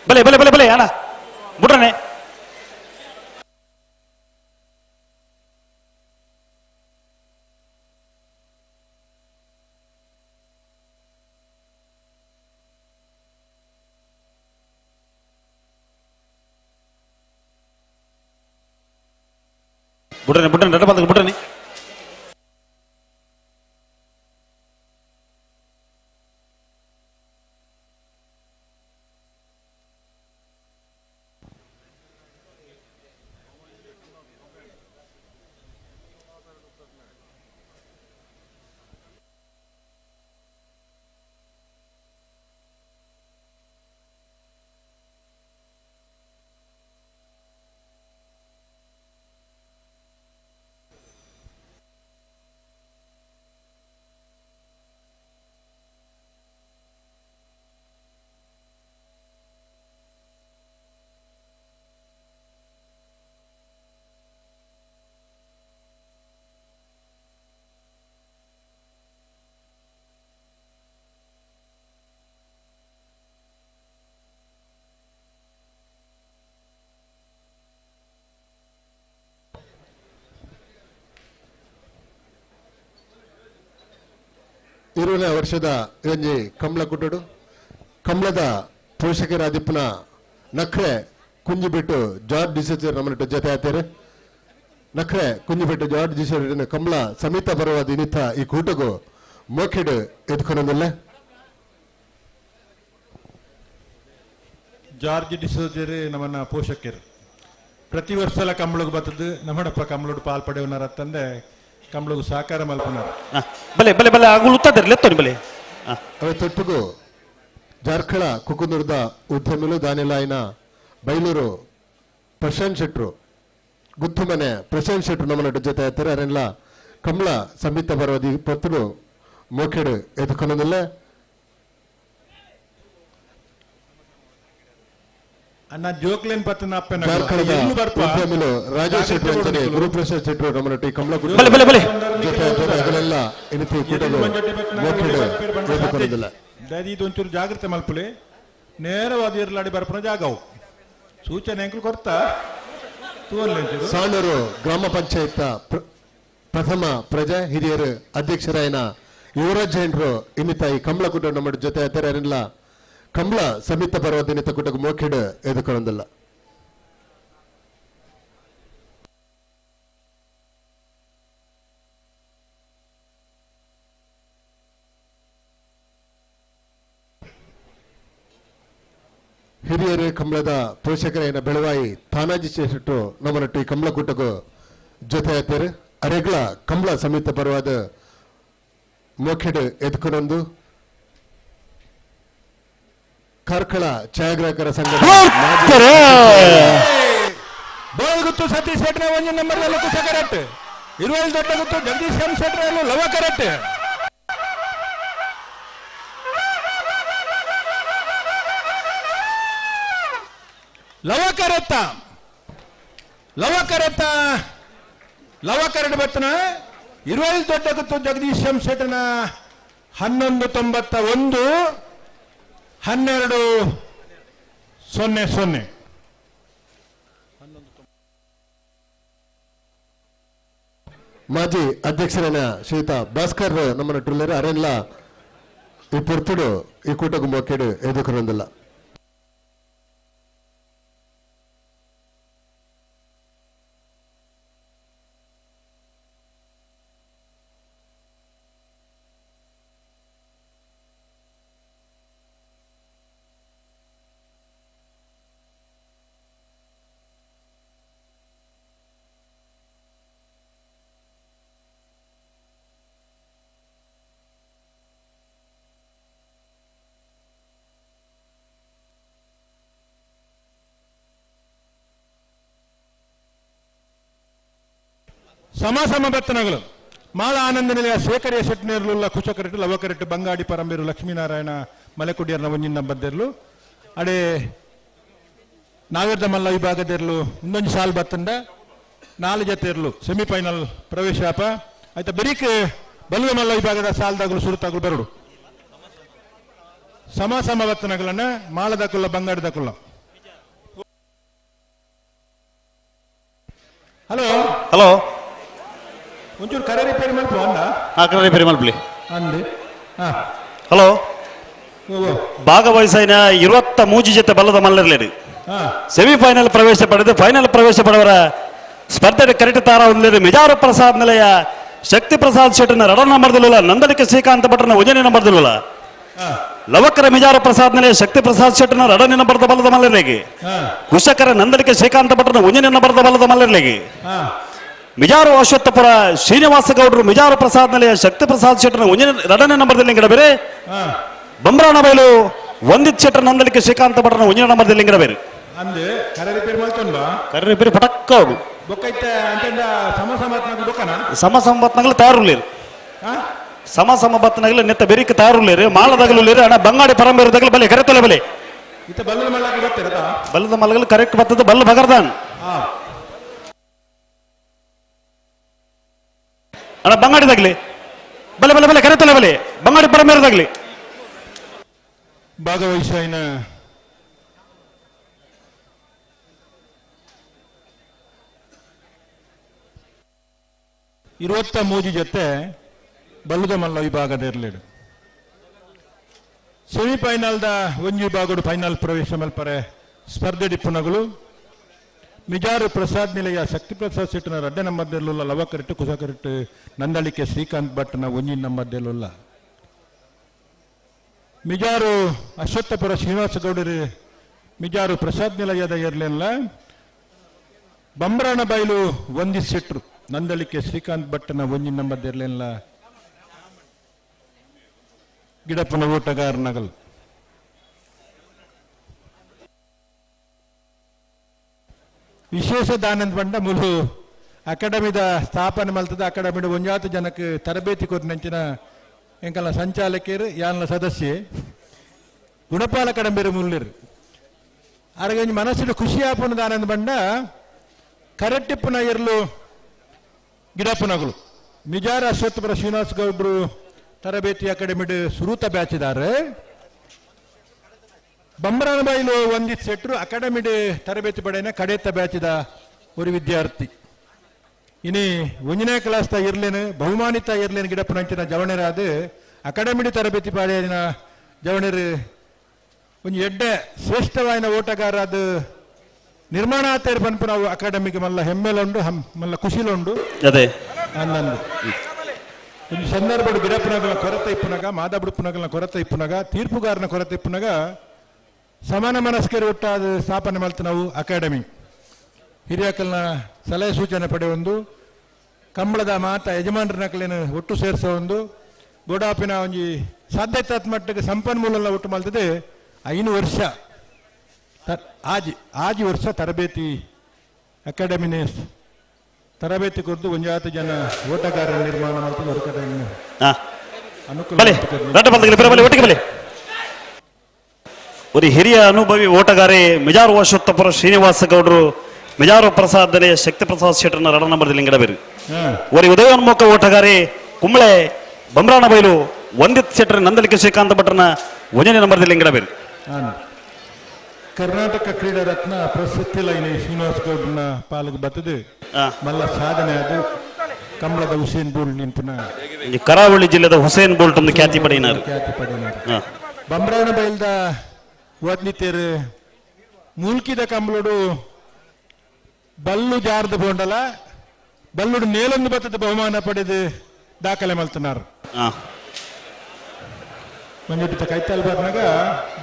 ಬಲೆ ಬಲೆ ಬಲೆ ಬಲೆ ಅಣ್ಣ ಬುಡ್ರನೆ ಬುಡ್ರನೆ ಬುಡ್ರನೆ ರಡ್ಡ ಬಂದ ಬುಡ್ರನೆ 20ನೇ ವರ್ಷದ ಒಂಜಿ ಕಂಬಳ ಕುಟ್ಟಡು ಕಂಬಳದ ಪೋಷಕರಾದಿಪ್ಪನ ನಕ್ರೆ ಕುಂಜಿಬಿಟ್ಟು ಜಾರ್ಜ್ ಡಿಸೋಜರ್ ನಮ್ಮನ್ನ ಜೊತೆ ಆತಾರೆ. ನಕ್ರೆ ಕುಂಜಿಬಿಟ್ಟು ಜಾರ್ಜ್ ಡಿಸೋಜರ್ ಕಂಬಳ ಸಮೇತ ಬರುವ ದಿನಿತ ಈ ಕೂಟಗೂ ಮೋಕೆಡ್ ಎತ್ಕೊಂಡಲ್ಲ. ಜಾರ್ಜ್ ಡಿಸೋಜರ್ ನಮ್ಮನ್ನ ಪೋಷಕರು ಪ್ರತಿ ವರ್ಷಲ ಕಂಬಳಗ್ ಬರ್ತದೆ. ನಮ್ಮಡಪ್ಪ ಕಂಬಳೋಡು ಪಾಲ್ ಪಡೆಯುವನಾರ ತಂದೆ ಕಂಬಳಗು ಸಹಕಾರ ಮಲ್ಪನಾರ. ಬಲೆ ಬಲೆ ಬಲೆ ಅಗುಳು ಉತ್ತದಿರಲಿ ಎತ್ತೋನಿ ಬಲೆ. ಅವೆ ತೊಟ್ಟುಗು ಜಾರ್ಖಳ ಕುಕುಂದೂರದ ಉದ್ಯಮಿಲು ದಾನಿಲಾಯಿನ ಬೈಲೂರು ಪ್ರಶಾಂತ್ ಶೆಟ್ರು ಗುತ್ತುಮನೆ ಪ್ರಶಾಂತ್ ಶೆಟ್ರು ನಮ್ಮನ್ನ ಜೊತೆ ಆಯ್ತಾರೆ. ಅರೆಲ್ಲ ಕಂಬಳ ಸಮಿತ ಬರೋದಿ ಪತ್ತಲು ಮೋಕೆಡು ಎತ್ಕೊಳ್ಳೋದಿಲ್ಲ. ಅಣ್ಣ ಜೋಕ್ಲೇನ್ ಪತ್ತನ ಅಪ್ಪನ ಜಾರ್ಖಂಡದ ಉದ್ಯಮಿಲು ರಾಜೇಶ್ ಶೆಟ್ರು ಅಂತಾನೆ ಗುರುಪ್ರಸಾದ್ ಶೆಟ್ರು ನಮ್ಮನ್ನ ಕಂಬಳ ಬಲೆ ಬಲೆ ಬಲೆ ಜೊತೆ ಆಯ್ತಾರೆ. ಅಗಲೆಲ್ಲ ಇನ್ನಿತರ ಕೂಟಗಳು ಮೋಕೆಡು ಎತ್ಕೊಳ್ಳೋದಿಲ್ಲ. ಇದು ಒಂಚೂರು ಜಾಗ್ರತೆ ಮಲ್ಪುಲಿ ನೇರವಾದ ಇರ್ಲಾಡಿ ಬರ್ಪನ ಜಾಗವು ಸೂಚನೆ ಅಂಕಲ್ ಕೊರ್ತಾ ತೂವಲ್ಲಿ ಒಂಚೂರು. ಸಾಣೂರು ಗ್ರಾಮ ಪಂಚಾಯತ್ ಪ್ರಥಮ ಪ್ರಜೆ ಹಿರಿಯರು ಅಧ್ಯಕ್ಷರಾಯನ ಯುವರಾಜ್ ಜೈನ್ರು ಇನ್ನಿತ ಈ ಕಂಬಳ ಕೂಟ ನಮ್ಮ ಜೊತೆ ಆಯ್ತಾರೆ. ಅರೆಲ್ಲ ಕಂಬಳ ಸಮಿತ ಬರುವ ದಿನಿತ ಕೂಟಕ್ಕೆ ಮೋಕೆಡು ಎದುಕೊಳ್ಳೋದಿಲ್ಲ. ಹಿರಿಯರು ಕಂಬಳದ ಪೋಷಕರೇನ ಬೆಳವಾಯಿ ತಾನಾಜಿ ಶೆಟ್ರು ನಮ್ಮನಟ್ಟು ಈ ಕಂಬಳ ಕೂಟಕ್ಕೂ ಜೊತೆ ಆಯ್ತಾರೆ. ಅರೆಗಳ ಕಂಬಳ ಸಮೇತ ಬರುವಾದ ಮೋಕೆಡು ಎತ್ಕೊಂಡೊಂದು ಕಾರ್ಕಳ ಛಾಯಾಗ್ರಾಹಕರ ಸಂಘ ಬೋಳಗುತ್ತು ಸತೀಶ್ ಶೆಟ್ರ ಒಂದು ನಂಬರ್ ಕುಶ ಕರೆಕ್ಟ್ ಇರುವಲ್ಲಿ ದೊಡ್ಡ ಗುತ್ತು ಜಗದೀಶ್ ಎಂ ಶೆಟ್ರ ಲವ ಕರೆಕ್ಟ್. ಲವಕರತ್ತ ಲವಕರತ್ತ ಲವಕರಡು ಬತ್ತನ ಇರುವಲ್ಲಿ ದೊಡ್ಡ ಗುತ್ತು ಜಗದೀಶ್ ಎಂ ಶೆಟ್ಟನ 11.91 12.00. ಮಾಜಿ ಅಧ್ಯಕ್ಷರಾದ ಶ್ರೀಯುತ ಭಾಸ್ಕರ್ ನಮ್ಮನ್ನ ಟುಲ್ಲರು ಅರೆಲ್ಲ ಈ ಪೊರ್ತುಡು ಈ ಕೂಟకు ಮೋಕೆಡು ಎದುಕೊಂಡಲ್ಲ. ಸಮ ಸಮ ಬತ್ತನಗಳು ಮಾಳ ಆನಂದ ನಿಲಯ ಶೇಖರಿಯ ಶೆಟ್ನೇರ್ಲುಲ್ಲ ಕುಶಕರೆಟ್ಟು ಲವಕರೆಟ್ಟು ಬಂಗಾಡಿ ಪರಂಬೇರು ಲಕ್ಷ್ಮೀನಾರಾಯಣ ಮಲೆಕುಡಿಯರ್ನ ಒಂಜಿನ ಬದ್ದೆರ್ಲು ಅಡೆ ನಾವೇರ್ದ ಮಲ್ಲ ವಿಭಾಗದೆರ್ಲು ಒಂದೊಂದು ಸಾಲ್ ಬತ್ತಂಡ 4 ಜೊತೆ ಇರ್ಲು ಸೆಮಿಫೈನಲ್ ಪ್ರವೇಶಾಪ ಆಯ್ತಾ. ಬೆರಿಕ್ ಬಲ್ವ ಮಲ್ಲ ವಿಭಾಗದ ಸಾಲ್ದಾಗಲು ಸುರುತಾಗಲು ಬರಡು ಸಮ ಸಮ ಬತ್ತನಗಳನ್ನ ಮಾಳದಕುಲ್ಲ ಬಂಗಾಡಿದಕುಲ್ಲ. ಹಲೋ ಹಲೋ ಒಂಚೂರು ಕರೆ ರಿಪೇರಿ ಮಲ್ಪು ಅಣ್ಣ. ಕರೆ ರಿಪೇರಿ ಮಲ್ಪಲಿ ಅಂದು. ಹಲೋ ಭಾಗವಹಿಸಿನ 23 ಜೊತೆ ಬಲ್ಲದ ಮಲ್ಲರ್ಲೇರು ಸೆಮಿಫೈನಲ್ ಪ್ರವೇಶ ಪಡೆದು ಫೈನಲ್ ಪ್ರವೇಶ ಪಡೆವರ ಸ್ಪರ್ಧೆ ಕರೆಕ್ಟ್ ತಾರ ಹೊಂದಿದೆ. ಮಿಜಾರು ಪ್ರಸಾದ್ ನಿಲಯ ಶಕ್ತಿ ಪ್ರಸಾದ್ ಶೆಟ್ಟನ ರಡ ನಂಬರ್ದಲ್ಲ ನಂದಳಿಕೆ ಶ್ರೀಕಾಂತ ಭಟ್ರನ ಉಜನೆ ನಂಬರ್ದಲ್ಲ ಲವಕರ ಮಿಜಾರು ಪ್ರಸಾದ್ ನಿಲಯ ಶಕ್ತಿ ಪ್ರಸಾದ್ ಶೆಟ್ಟನ ರಡನೆ ನಂಬರ್ದ ಬಲ್ಲದ ಮಲ್ಲರ್ಲೇಗೆ ಕುಶಕರ ನಂದಳಿಕೆ ಶ್ರೀಕಾಂತ ಭಟ್ರನ ಉಜನೆ ನಂಬರ್ದ ಬಲ್ಲದ ಮಲ್ಲರ್ಲೇಗೆ ಮಿಜಾರು ಅಶ್ವತ್ಥಪುರ ಶ್ರೀನಿವಾಸ ಗೌಡರು ಮಿಜಾರು ಪ್ರಸಾದ್ ನಿಲಯ ಶಕ್ತಿ ಪ್ರಸಾದ್ ಶೆಟ್ಟನ ಉಂಜಿನ ಎರಡನೇ ನಂಬರ್ದಲ್ಲಿ ಬೇರೆ ಬೊಮ್ರಾನ ಬೈಲು ವಂದಿತ್ ಶೆಟ್ಟರ್ ನಂದಳಿಕೆ ಶ್ರೀಕಾಂತ ಭಟ್ರನ ಉಂಜಿನ ನಂಬರ್ದಲ್ಲಿ ಬೇರೆ ಅಂದು ಕರೆ ರಿಪೇರಿ ಮಾಡ್ಕೊಂಡ್ವಾ ಕರೆ ರಿಪೇರಿ ಪಟಕ್ಕ ಅವರು ಬೊಕ್ಕೈತೆ ಅಂತಂದ ಸಮ ಸಮ ಬೊಕ್ಕನ ಸಮ ಸಂಬತ್ನಾಗಲು ತಯಾರುಳ್ಳೇರು ಸಮ ಸಮ ಬತ್ತನಾಗಲು ನೆತ್ತ ಬೆರಿಕ ತಯಾರುಳ್ಳೇರು ಮಾಳದಾಗಲು ಅಣ್ಣ ಬಂಗಾಡಿ ಪರಂಬೇರದಾಗಲು ಬಲೆ ಕರೆತಲೆ ಬಲೆ ಇತ್ತ ಬಲ್ಲದ ಮಲ್ಲಕ್ಕೆ ಬರ್ತಿರತಾ ಬಲ್ಲದ ಮಲ್ಲಗಲು ಕರೆಕ್ಟ್ ಬರ್ತದ ಬಲ್ಲ ಬಗರ್ದಾನ್ ಅಣ್ಣ ಬಂಗಾಡಿದಾಗ್ಲಿ ಬಲೆ ಬಲೆ ಬಲೆ ಕರೆತಲೆ ಬಲೆ ಬಂಗಾಡಿ ಪರಮೇರದಾಗ್ಲಿ ಭಾಗವಹಿಸಿನ 23 ಜೊತೆ ಬಲ್ಲದ ಮಲ್ಲ ವಿಭಾಗದ ಇರಲೇಡು. ಸೆಮಿಫೈನಲ್ದ ಒಂಜಿ ವಿಭಾಗಡು ಫೈನಲ್ ಪ್ರವೇಶ ಮಲ್ಪರೆ ಸ್ಪರ್ಧೆ ಡಿಪ್ಪುನಗುಲು ಮಿಜಾರು ಪ್ರಸಾದ್ ನಿಲಯ ಶಕ್ತಿ ಪ್ರಸಾದ್ ಶೆಟ್ಟಿನ ರಡ್ಡೆ ನಂಬರ್ ದೆಲ್ಲುಲ್ಲ ಲವಕರಿಟ್ಟು ಕುಸಕರಿಟ್ಟು ನಂದಳಿಕೆ ಶ್ರೀಕಾಂತ್ ಭಟ್ನ ಒಂಜಿ ನಂಬರ್ ದೆಲ್ಲುಲ್ಲ ಮಿಜಾರು ಅಶ್ವತ್ಥಪುರ ಶ್ರೀನಿವಾಸ ಗೌಡರು ಮಿಜಾರು ಪ್ರಸಾದ್ ನಿಲಯದ ಇರಲಿಲ್ಲ ಬಂಬ್ರಾಣ ಬೈಲು ವಂದಿಸಿಟ್ರು ನಂದಳಿಕೆ ಶ್ರೀಕಾಂತ್ ಭಟ್ಟನ ಒಂಜಿ ನಂಬರ್ ಇರಲಿಲ್ಲ ಗಿಡಪ್ಪನ ಓಟಗಾರನಗಲ್ ವಿಶೇಷ ದಾನಂದ ಬಂಡ ಮುಲು ಅಕಾಡೆಮಿದ ಸ್ಥಾಪನೆ ಮಲ್ತದ ಅಕಾಡೆಮಿದ ಒಂಜಾತ ಜನಕ್ಕೆ ತರಬೇತಿ ಕೊರ್ನಂಚಿನ ಎಂಕಲ್ನ ಸಂಚಾಲಕರು ಯಾನ್ಲ ಸದಸ್ಯೆ ಗುಣಪಾಲ ಕಡಂಬೇರು ಮುಲ್ಲಿರು ಅರಗಂಜಿ ಮನಸ್ಸಿನ ಖುಷಿ ಆಪುನ ದಾನಂದ ಬಂಡ ಕರೆಟ್ಟಿಪ್ಪುನ ಇರ್ಲು ಗಿಡಪ್ಪನಗಳು ಮಿಜಾರ ಅಶ್ವತ್ಥಪುರ ಶ್ರೀನಿವಾಸ ಗೌಡ್ರು ತರಬೇತಿ ಅಕಾಡೆಮಿಡ್ ಸುರೂತ ಬ್ಯಾಚಿದಾರೆ ಬಂಬರಾನಬಾಯಿಲು ಒಂದಿತ್ ಸೆಟ್ರು ಅಕಾಡೆಮಿಡ್ ತರಬೇತಿ ಪಡೆಯನ ಕಡೇತ ಬ್ಯಾಚಿದ ಒಂದು ವಿದ್ಯಾರ್ಥಿ ಇನಿ ಒಂಜನೇ ಕ್ಲಾಸ್ ತ ಇರ್ಲೇನು ಬಹುಮಾನಿತ ಇರ್ಲೇನು ಗಿಡಪ್ಪನಂಚಿನ ಜವಣರಾದ ಅಕಾಡೆಮಿಡ್ ತರಬೇತಿ ಪಡೆಯನ ಜವಣರು ಒಂಜಿ ಎಡ್ಡೆ ಶ್ರೇಷ್ಠವಾಯಿನ ಓಟಗಾರ ಅದು ನಿರ್ಮಾಣ ಆತೇರು ಪನ್ಪು ನಾವು ಅಕಾಡೆಮಿಗೆ ಮಲ್ಲ ಹೆಮ್ಮೆಲುಂಡು ಮಲ್ಲ ಖುಷಿಲುಂಡು ಅದೇ ಅಂದಂದು ಒಂದು ಸಂದರ್ಭಡು ಗಿಡಪ್ಪನಗಲ ಕೊರತೆ ಇಪ್ಪುನಗ ಮಾದಬುಡುಪ್ಪುನಗಲ ಕೊರತೆ ಇಪ್ಪುನಗ ತೀರ್ಪುಗಾರನ ಕೊರತೆ ಇಪ್ಪುನಗ ಸಮಾನ ಮನಸ್ಕರು ಒಟ್ಟಾದ ಸ್ಥಾಪನೆ ಮಲ್ತು ನಾವು ಅಕಾಡೆಮಿ ಹಿರಿಯಕಲ್ನ ಸಲಹೆ ಸೂಚನೆ ಪಡೆಯೊಂದು ಕಂಬಳದ ಮಾತ ಯಜಮಾನರನಕಲೇನು ಒಟ್ಟು ಸೇರಿಸೋ ಒಂದು ಗೋಡಾಪಿನ ಒಂಜಿ ಸಾಧ್ಯತೆ ಮಟ್ಟಕ್ಕೆ ಸಂಪನ್ಮೂಲ ಒಟ್ಟು ಮಲ್ತದೆ 5 ವರ್ಷ ಆಜಿ ಆಜಿ ವರ್ಷ ತರಬೇತಿ ಅಕಾಡೆಮಿನೇ ತರಬೇತಿ ಕೊರತು ಒಂಜಾತ ಜನ ಓಟಗಾರರ ನಿರ್ಮಾಣ ಮಾಡ್ತದೆ ಹೊರಗಡೆ ಅನುಕೂಲ ಬಲೆ ಒಂದು ಹಿರಿಯ ಅನುಭವಿ ಓಟಗಾರಿ ಮಿಜಾರು ಅಶ್ವತ್ಥಪುರ ಶ್ರೀನಿವಾಸ ಗೌಡರು ಮಿಜಾರು ಪ್ರಸಾದ್ ಶಕ್ತಿ ಪ್ರಸಾದ್ ಶೆಟ್ಟರ್ನ ರಡ ನಂಬರ್ ಲಿಂಗಡಬೇರು ಒರಿ ಉದಯೋನ್ಮುಖ ಓಟಗಾರಿ ಕುಂಬಳೆ ಬಂಬ್ರಾಣ ಬೈಲು ವಂದಿತ್ ಶೆಟ್ಟರ್ ನಂದಲಿಕೆ ಶ್ರೀಕಾಂತ ಭಟ್ರನ ಒಂದನೇ ನಂಬರ್ ಲಿಂಗಡಬೇರು. ಕರ್ನಾಟಕ ಕ್ರೀಡಾ ರತ್ನ ಪ್ರಶಸ್ತಿ ಲೈನ್ ಶ್ರೀನಿವಾಸ ಗೌಡ್ರನ ಪಾಲಿಗೆ ಬರ್ತದೆ ಮಲ್ಲ ಸಾಧನೆ ಅದು ಕಂಬಳದ ಹುಸೇನ್ ಬೋಲ್ಟ್ ನಿಂಪುನ ಕರಾವಳಿ ಜಿಲ್ಲೆದ ಹುಸೇನ್ ಬೋಲ್ಟ್ ಒಂದು ಖ್ಯಾತಿ ಪಡೆಯಿನಾರು ಖ್ಯಾತಿ ಪಡೆಯಿನಾರು ಬಂಬ್ರಾಣ ಬೈಲ್ದ ಓದ್ನಿತೇರು ಮೂಲ್ಕಿದ ಕಂಬಳೋಡು ಬಲ್ಲು ಜಾರ್ದ ಬೋಂಡಲ ಬಲ್ಲುಡು ನೇಲೊಂದು ಬತ್ತದ ಬಹುಮಾನ ಪಡೆದು ದಾಖಲೆ ಮಲ್ತನಾರು. ಮಂಜುಟಿತ ಕೈತಾಲ್ ಬರ್ನಾಗ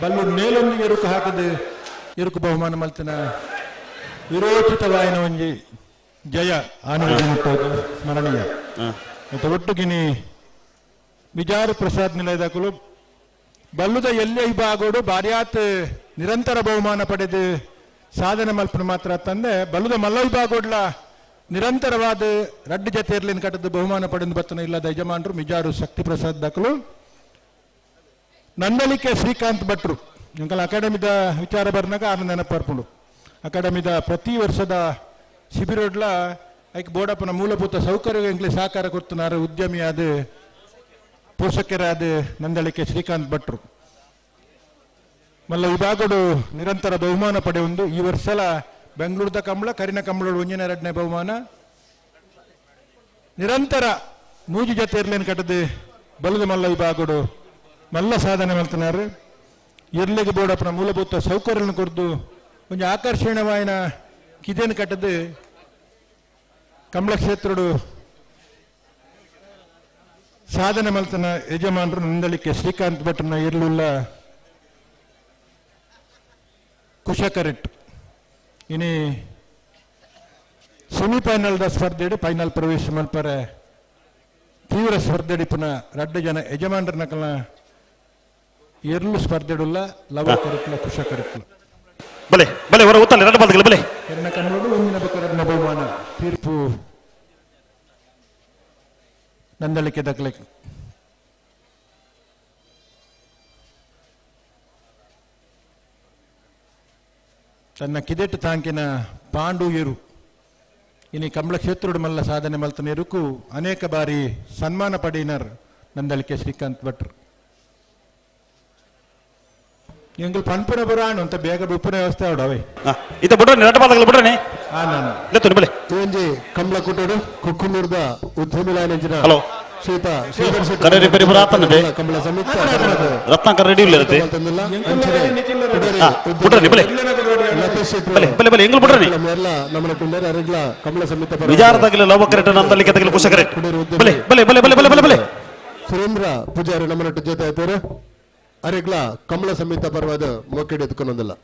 ಬಲ್ಲು ನೇಲೊಂದು ಎರುಕು ಹಾಕದು ಎರುಕು ಬಹುಮಾನ ಮಲ್ತನ ವಿರೋಚಿತವಾಯಿನ ಒಂಜಿ ಜಯ ಆನಂದ ಸ್ಮರಣೀಯ. ಮತ್ತು ಒಟ್ಟುಗಿನಿ ವಿಜಾರು ಪ್ರಸಾದ್ ನಿಲಯದಾಕಲು ಬಲ್ಲುದ ಎಲ್ಲೇ ವಿಭಾಗೋಡು ಬಾರ್ಯಾತ್ ನಿರಂತರ ಬಹುಮಾನ ಪಡೆದು ಸಾಧನೆ ಮಲ್ಪನ ಮಾತ್ರ ತಂದೆ ಬಲ್ಲುದ ಮಲ್ಲ ವಿಭಾಗೋಡ್ಲ ನಿರಂತರವಾದ ರಡ್ಡು ಜತೆ ಇರ್ಲಿನ ಕಟ್ಟದ ಬಹುಮಾನ ಪಡೆದು ಬತ್ತನ ಇಲ್ಲದ ಯಜಮಾನರು ಮಿಜಾರು ಶಕ್ತಿ ಪ್ರಸಾದ್ ದಾಖಲು ನಂದಲಿಕೆ ಶ್ರೀಕಾಂತ್ ಭಟ್ರು ಎಂಕಲ ಅಕಾಡೆಮಿದ ವಿಚಾರ ಬರ್ನಾಗ ಆನಂದ ನೆನಪರ್ಪುಂಡು. ಅಕಾಡೆಮಿದ ಪ್ರತಿ ವರ್ಷದ ಶಿಬಿರೋಡ್ಲ ಐಕ್ ಬೋಡಪ್ಪನ ಮೂಲಭೂತ ಸೌಕರ್ಯ ಎಂಕ್ಲೆ ಸಹಕಾರ ಕೊಡ್తున్నారు ಉದ್ಯಮಿಯಾದ ಪೋಷಕರಾದ ನಂದಳಿಕೆ ಶ್ರೀಕಾಂತ್ ಭಟ್ರು. ಮಲ್ಲ ವಿಭಾಗಡು ನಿರಂತರ ಬಹುಮಾನ ಪಡೆಯೊಂದು ಈ ವರ್ಷಲ ಬೆಂಗಳೂರದ ಕಂಬಳ ಕರಿನ ಕಂಬಳೋಡು ಒಂಜಿನ ಎರಡನೇ ಬಹುಮಾನ ನಿರಂತರ ಮೂಜಿ ಜೊತೆ ಇರ್ಲೇನು ಕಟ್ಟದು ಬಲದ ಮಲ್ಲ ವಿಭಾಗಡು ಮಲ್ಲ ಸಾಧನೆ ಮಲ್ತನಾರು. ಇರ್ಲಿಗೆ ಬೋಡಪ್ಪನ ಮೂಲಭೂತ ಸೌಕರ್ಯವನ್ನು ಕೊಡ್ದು ಒಂಜಿ ಆಕರ್ಷಣೀಯವಾಯಿನ ಕಿದೇನು ಕಟ್ಟದು ಕಮಲ ಕ್ಷೇತ್ರಡು ಸಾಧನೆ ಮಲ್ತನ ಯಜಮಾನರು ನಂದಳಿಕೆ ಶ್ರೀಕಾಂತ್ ಭಟ್ರನ ಇರ್ಲುಲ್ಲ ಕುಶಕರೆಟ್. ಇನಿ ಸೆಮಿಫೈನಲ್ದ ಸ್ಪರ್ಧೆಡು ಫೈನಲ್ ಪ್ರವೇಶ ಮಲ್ಪರೆ ತೀವ್ರ ಸ್ಪರ್ಧೆಡಿ ಪುನಃ ರಡ್ಡು ಜನ ಯಜಮಾನರನಕಲ್ನ ಎರ್ಲು ಸ್ಪರ್ಧೆಡುಲ್ಲ ಲವ ಕರೆಟ್ಲ ಕುಶ ಕರೆಟ್ಲ ಬಲೆ ಬಲೆ ಹೊರ ಉತ್ತಲೆ ರಡ್ಡು ಬಾಲ್ದಗಲ ಬಲೆ ಎನ್ನ ಕನ್ನಡ ಒಂದಿನ ಬಕರನ್ನ ಬಹುಮಾನ ತೀರ್ಪು ನಂದಳಿಕೆ ದಕ್ಲೆ. ತನ್ನ ಕಿದೆಟ್ಟು ತಾಂಕಿನ ಪಾಂಡು ಎರು ಇನಿ ಕಮಲ ಕ್ಷೇತ್ರುಡು ಮಲ್ಲ ಸಾಧನೆ ಮಲ್ತನ ಎರುಕು ಅನೇಕ ಬಾರಿ ಸನ್ಮಾನ ಪಡೆಯಿನರ್ ನಂದಳಿಕೆ ಶ್ರೀಕಾಂತ್ ಭಟ್ರು. ಎಂಗಲ್ ಪನ್ಪುನ ಬುರಾಣು ಅಂತ ಬೇಗ ಬಿಪ್ಪುನ ವ್ಯವಸ್ಥೆ ಅವಡವೆ ಇತ ಬುಡ್ರನೆ ರಡ್ಡು ಬಾಲ್ದಗಲ ಬುಡ್ರನೆ ಆ ನಾನು ಲೆತ್ತುನು ಬಲೆ ಒಂಜಿ ಕಮಲ ಕುಟೋಡು ಕುಕ್ಕುನೂರ್ದ ಉದ್ಯಮಿಲಾಯನಂಚಿನ ಹಲೋ. ಶ್ರೀತ ಶ್ರೀಧರ್ ಶೆಟ್ಟಿ ಕಡೆ ರಿಪೇರಿ ಪೂರ ಆತಂದೆ. ಕಂಬಳ ಸಂಯುಕ್ತ ರತ್ನಾಕರ್ ರೆಡಿ ಇಲ್ಲ ಇರುತ್ತೆ. ಬುಡ್ರನಿ, ಬಲೆ. ಬಲೆ, ಬಲೆ, ಬಲೆ, ಎಂಗ್ಲು ಬುಡ್ರನಿ. ಎಲ್ಲ ನಮ್ಮ ಕುಂಡೇರಿ ಅರೆಗ್ಲ ಕಮಲ ಸಮಿತ ಪರವಾದ ವಿಜಾರದಾಗಲಿ ಲವ ಕರೆಕ್ಟ್ ನಂದಳಿಕೆ ತಗಲಿ ಕುಶ ಕರೆಕ್ಟ್. ಬಲೆ ಬಲೆ ಬಲೆ ಬಲೆ ಬಲೆ ಬಲೆ ಬಲೆ. ಸುರೇಂದ್ರ ಪೂಜಾರಿ ನಮ್ಮನೊಟ್ಟು ಜೊತೆ ಆಯ್ತಾರೆ ಅರೆಗ್ಲ ಕಮಲ ಸಮಿತ ಪರವಾದ ಮೋಕೆಡ್ ಎತ್ಕೊಂಡೊಂದಿಲ್ಲ.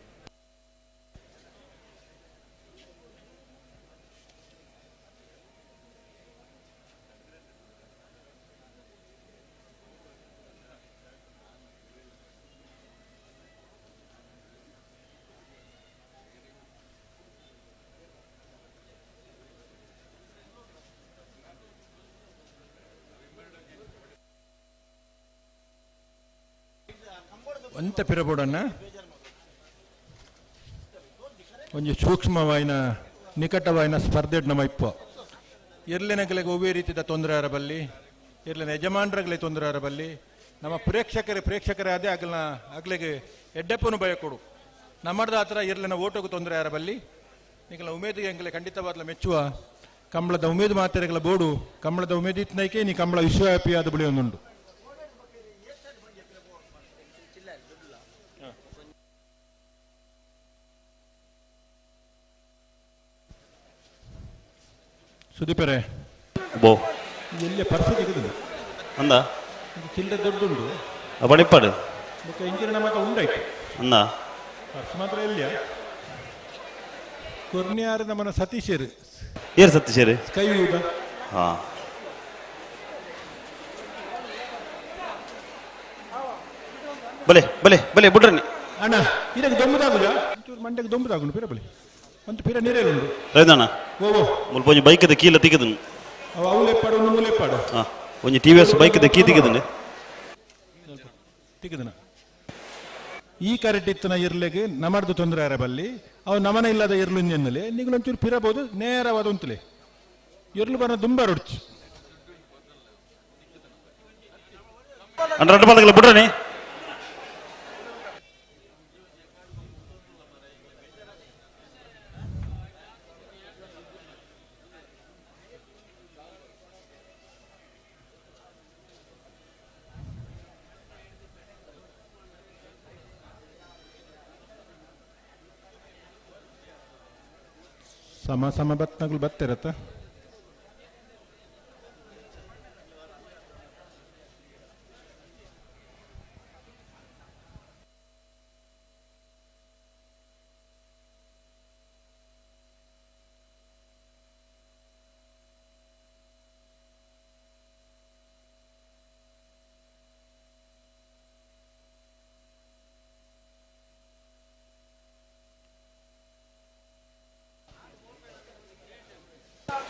ಒಂತ ಪಿರಬೋಡನ್ನ ಒಂಜಿ ಸೂಕ್ಷ್ಮವಾಯಿನ ನಿಕಟವಾಯಿನ ಸ್ಪರ್ಧೆ ನಮ್ಮ ಇಪ್ಪ ಎರ್ಲೆನಗಲಿಗೆ ಒವ್ವೇ ರೀತಿಯ ತೊಂದರೆ ಆರಬಲ್ಲಿ, ಎರ್ಲೆನ ಯಜಮಾನರಾಗಲಿ ತೊಂದರೆ ಆರಬಲ್ಲಿ, ನಮ್ಮ ಪ್ರೇಕ್ಷಕರೇ ಪ್ರೇಕ್ಷಕರೇ ಅದೇ ಆಗಲ್ನ ಅಗ್ಲಿಗೆ ಎಡ್ಡೆಪ್ಪನು ಭಯ ಕೊಡು ನಮ್ಮದ ಹತ್ರ ಎರ್ಲೆನ ಓಟೋಗೆ ತೊಂದರೆ ಆರಬಲ್ಲಿ. ನಿಗಲ ಉಮೇದಿಗೆ ಎಂಗಲೆ ಖಂಡಿತವಾದ್ಲ ಮೆಚ್ಚುವ ಕಂಬಳದ ಉಮೇದು ಮಾತೆರೆಗಳ ಬೋಡು ಕಂಬಳದ ಉಮೇದು ಇತ್ನೈಕೆ ನೀ ಕಂಬಳ ವಿಶ್ವವ್ಯಾಪಿಯಾದ ಬಳಿ ಒಂದುಂಡು. ಸುದೀಪರೇ ಬೋ ಎಲ್ಲಿ ಪರ್ಸು ತೆಗೆದು ಅಂದ ಚಿಲ್ಲರೆ ದೊಡ್ಡುಂಡು ಬಡಿಪಾಡು ಬೊಕ್ಕ ಇಂಜಿನ ಮಾತ್ರ ಉಂಡಾಯ್ತು ಅಂದ ಪರ್ಸ್ ಮಾತ್ರ ಎಲ್ಲಿಯ ಕೊರ್ನಿಯಾರು ನಮ್ಮನ ಸತೀಶರು ಏರ್ ಸತೀಶರು ಸ್ಕೈ ಊಟ ಹಾ ಬಲೆ ಬಲೆ ಬಲೆ ಬುಡ್ರನಿ ಅಣ್ಣ ಇದಕ್ಕೆ ದೊಂಬುದಾಗುದ ಒಂಚೂರು ಮಂಡೆಗೆ ದೊಂಬುದಾಗುಂಡು ಪಿರ ಬಲೆ ಒಂದು ಪಿರ ನೀರೇಳುಂಡು ರೈದಣ್ಣ ಓ ಓ ಮುಲ್ಪ ಒಂಜಿ ಬೈಕ್ದ ಕೀಲ ತಿಕ್ಕದನು ಅವು ಅವು ಒಂದು ಮೂಲೆಪ್ಪಾಡು ಹಾ ಒಂಜಿ ಟಿ ವಿ ಎಸ್ ಬೈಕ್ದ ಕೀ ತಿಕ್ಕದನು ತಿಕ್ಕದನ ಈ ಕರೆಕ್ಟ್ ಇತ್ತನ ಇರ್ಲೆಗೆ ನಮರ್ದು ತೊಂದರೆ ಆರ ಬಲ್ಲಿ ಅವು ನಮನ ಇಲ್ಲದ ಇರ್ಲು ಇಂಜನ್ನಲ್ಲಿ ನೀವು ಒಂಚೂರು ಪಿರಬಹುದು ನೇರವಾದ ಉಂತಲೆ ಇರ್ಲು ಬರ ದುಂಬ ರೊಡ್ಚು ಅಣ್ಣ ರಡ್ಡು ಪಾದಗಳ ಬುಡ್ರನಿ ಸಮ ಸಮ ಬತ್ನಗಳು ಬತ್ತಿರತ್ತ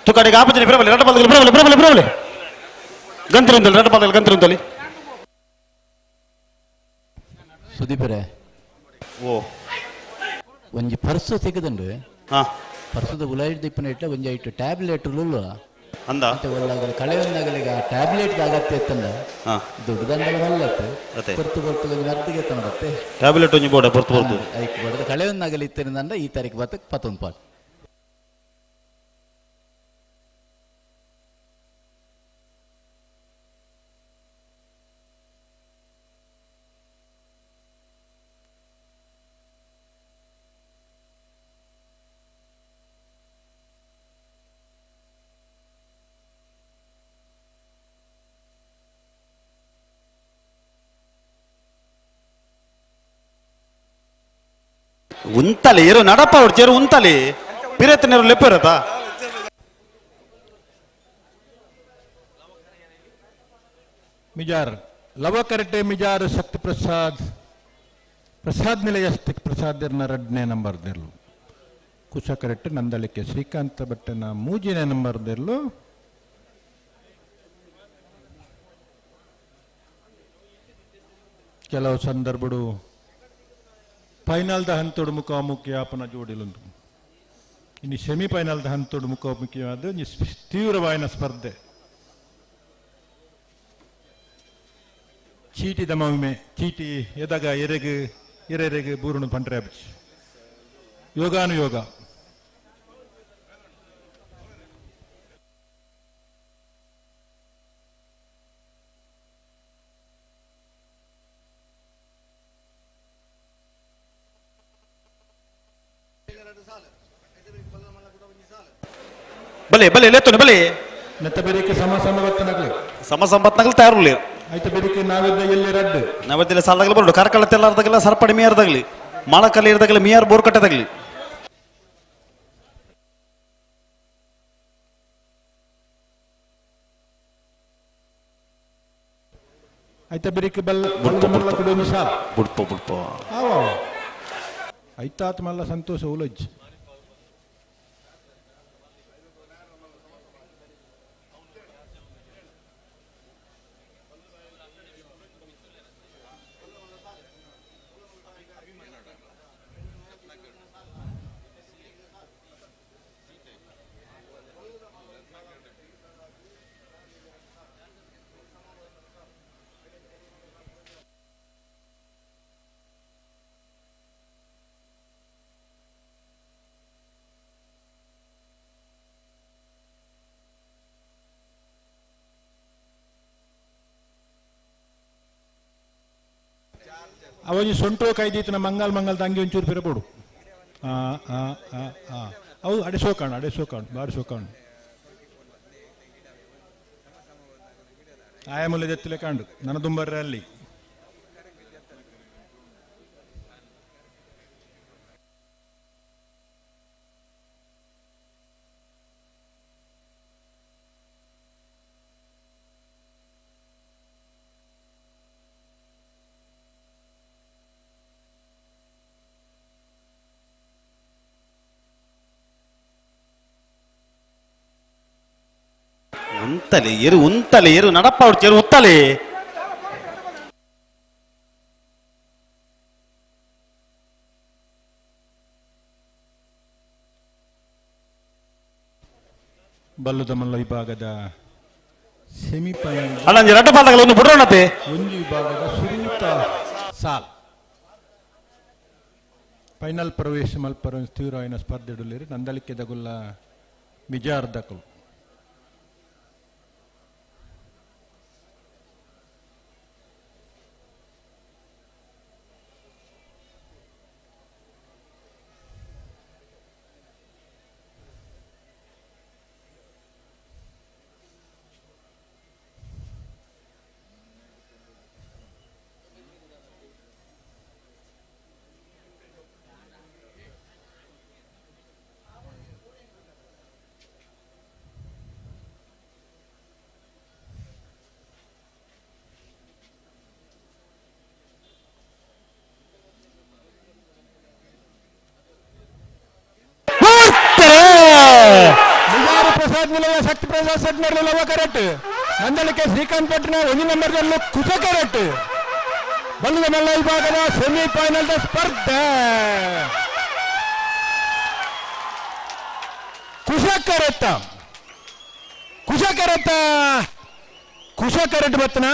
ತುಕಾಡಿಗೆ ಆಪಚನೆ ಬಿರಬಲಿ ರಡ್ಡು ಪಾದಗಳು ಬಿರಬಲಿ ಬಿರಬಲಿ ಬಿರಬಲಿ ಗಂತಿರುಂತಲಿ ರಡ್ಡು ಪಾದಗಳು ಗಂತಿರುಂತಲಿ ಸುದೀಪರೇ ಓ ಒಂಜಿ ಪರ್ಸು ಸಿಗದಂಡು ಹಾ ಪರ್ಸದ ಉಲಾಯಿಡ್ ದಿಪ್ಪನ ಇಟ್ಟ ಒಂಜಿ ಐಟು ಟ್ಯಾಬ್ಲೆಟ್ ಉಳ್ಳು ಅಂದ ಒಲ್ಲಾಗಲಿ ಕಳೆಯೊಂದಾಗಲಿ ಆ ಟ್ಯಾಬ್ಲೆಟ್ ಅಗತ್ಯ ಇತ್ತಂದ ಹಾ ದುಡ್ಡು ದಂಡಲ ಮಲ್ಲತ್ತೆ ಅತ್ತೆ. ಪೊರ್ತು ಪೊರ್ತು ಒಂಜಿ ಮರ್ತಿಗೆ ಎತ್ತನಡತ್ತೆ ಟ್ಯಾಬ್ಲೆಟ್ ಒಂಜಿ ಬೋಡ ಪೊರ್ತು ಪೊರ್ತು ಐಕ್ ಬೋಡದ ಕಳೆಯೊಂದಾಗಲಿ ಇತ್ತರಿಂದ ಈ ತಾರೀಕು ಬತ್ತಕ್ ಪತ್ತೊಂದು ಪಾಟ್ ಉಂತಲೆ ಏರು ನಡಪ ಅವ್ರು ಚೇರು ಉಂತಲೆ ಪಿರತ್ ನೇರು ಲೆಪ್ಪಿರತ್ತ ಮಿಜಾರ್ ಲವಕರಟೆ ಮಿಜಾರ್ ಶಕ್ತಿ ಪ್ರಸಾದ್ ಪ್ರಸಾದ್ ನಿಲಯ ಶಕ್ತಿ ಪ್ರಸಾದ್ ರಡ್ನೇ ನಂಬರ್ ದೆರ್ಲು ಕುಶ ಕರೆಕ್ಟ್ ನಂದಳಿಕೆ ಶ್ರೀಕಾಂತ ಭಟ್ಟನ ಮೂಜಿನೇ ನಂಬರ್ ದೆರ್ಲು ಕೆಲವು ಸಂದರ್ಭಡು ಫೈನಲ್ದ ಹಂತೋಡು ಮುಖಾಮುಖಿ ಆಪನ ಜೋಡಿಲುಂಟು. ಇನ್ನು ಸೆಮಿಫೈನಲ್ದ ಹಂತೋಡು ಮುಖಾಮುಖಿಯಾದ ತೀವ್ರವಾಯಿನ ಸ್ಪರ್ಧೆ. ಚೀಟಿ ದಮವಿಮೆ ಚೀಟಿ ಎದಗ ಎರೆಗು ಎರೆರೆಗು ಬೂರುಣು ಪಂಡ್ರೆ ಯೋಗಾನುಯೋಗ. ಬಲೆ ಬಲೆ ಲೇತುನೆ ಬಲೆ. ನೆತ್ತ ಬೆರಿಕೆ ಸಮ ಸಮ ಬತ್ತನಗಲು. ಸಮ ಸಂಬತ್ನಗಲು ತಯಾರುಳ್ಳಿ. ಐತ ಬೆರಿಕೆ ನಾವಿದ್ದ ಎಲ್ಲಿ ರಡ್ಡು. ನವದಿಲ್ಲ ಸಾಲದಾಗಲಿ ಬರಡು ಕಾರ್ಕಳ ತೆಲ್ಲಾರ್ದಾಗಲ್ಲ ಸರ್ಪಡಿ ಮೇಯರ್ದಾಗಲಿ ಮಾಳಕಲ್ಲಿ ಇರ್ದಾಗಲಿ ಮಿಯಾರ್ ಬೋರ್ ಕಟ್ಟದಾಗಲಿ. ಐತ ಬೆರಿಕೆ ಬಲ್ ಮಲ್ಲ ಕುಡೊಂಜಿ ಸಾಲ್. ಬುಡ್ಪ ಬುಡ್ಪ. ಆವ ಐತಾತ್ ಮಲ್ಲ ಸಂತೋಷ ಉಲಜ್. ಅವನಿ ಸೊಂಟೋ ಕೈದೀತನ ಮಂಗಲ್ ಮಂಗಲ್ ತಂಗಿ ಒಂಚೂರು ಪಿರಬೋಡು. ಆ ಆ ಆ ಆ ಅವು ಅಡೆ ಸೋಕಾಣು ಅಡೆ ಸೋಕಾಣು ಬಾರಿ ಸೋಕಾಣು ಆಯಮೂಲೆ ದೆತ್ತಲೆ ಕಾಂಡು ನನ್ನ ದುಂಬರ್ರೆ ಅಲ್ಲಿ. ಉಂತಲೆ ಎರು ಉಂತಲೆ ಎರು ನಡಪ್ಪ ಅವ್ರು ಚೆರು ಉತ್ತಲೆ. ಬಲ್ಲುದ ಮಲ್ಲ ವಿಭಾಗದ ಸೆಮಿಫೈನಲ್ ಅಣ್ಣ ರಡ್ಡ ಪಾಲ್ದಾಗಲ ಒಂದು ಬುಡ್ರೋಣತೆ. ಒಂದು ವಿಭಾಗದ ಸುರೂತ ಸಾಲ್ ಫೈನಲ್ ಪ್ರವೇಶ ಮಲ್ಪರ ತೀವ್ರವಾಯಿನ ಸ್ಪರ್ಧೆ ಇಡಲಿರಿ ನಂದಳಿಕೆ ದಗುಲ್ಲ ಮಿಜಾರ್ದಕಲು. ಪ್ರಸಾದ್ ನಿಲಯ ಶಕ್ತಿ ಪ್ರಸಾದ್ ಸೆಟ್ನರ್ ಲವ ಕರೆಕ್ಟ್ ನಂದಳಿಕೆ ಶ್ರೀಕಾಂತ್ ಪಟ್ನ ಒಂದು ನಂಬರ್ ಕುಶ ಕರೆಕ್ಟ್ ಬಲ್ಲದ ಮಲ್ಲ ವಿಭಾಗದ ಸೆಮಿಫೈನಲ್ ಸ್ಪರ್ಧೆ ಕುಶ ಕರೆತ್ತ ಕುಶ ಕರೆತ್ತ ಕುಶ ಕರೆಕ್ಟ್ ಬತ್ತನ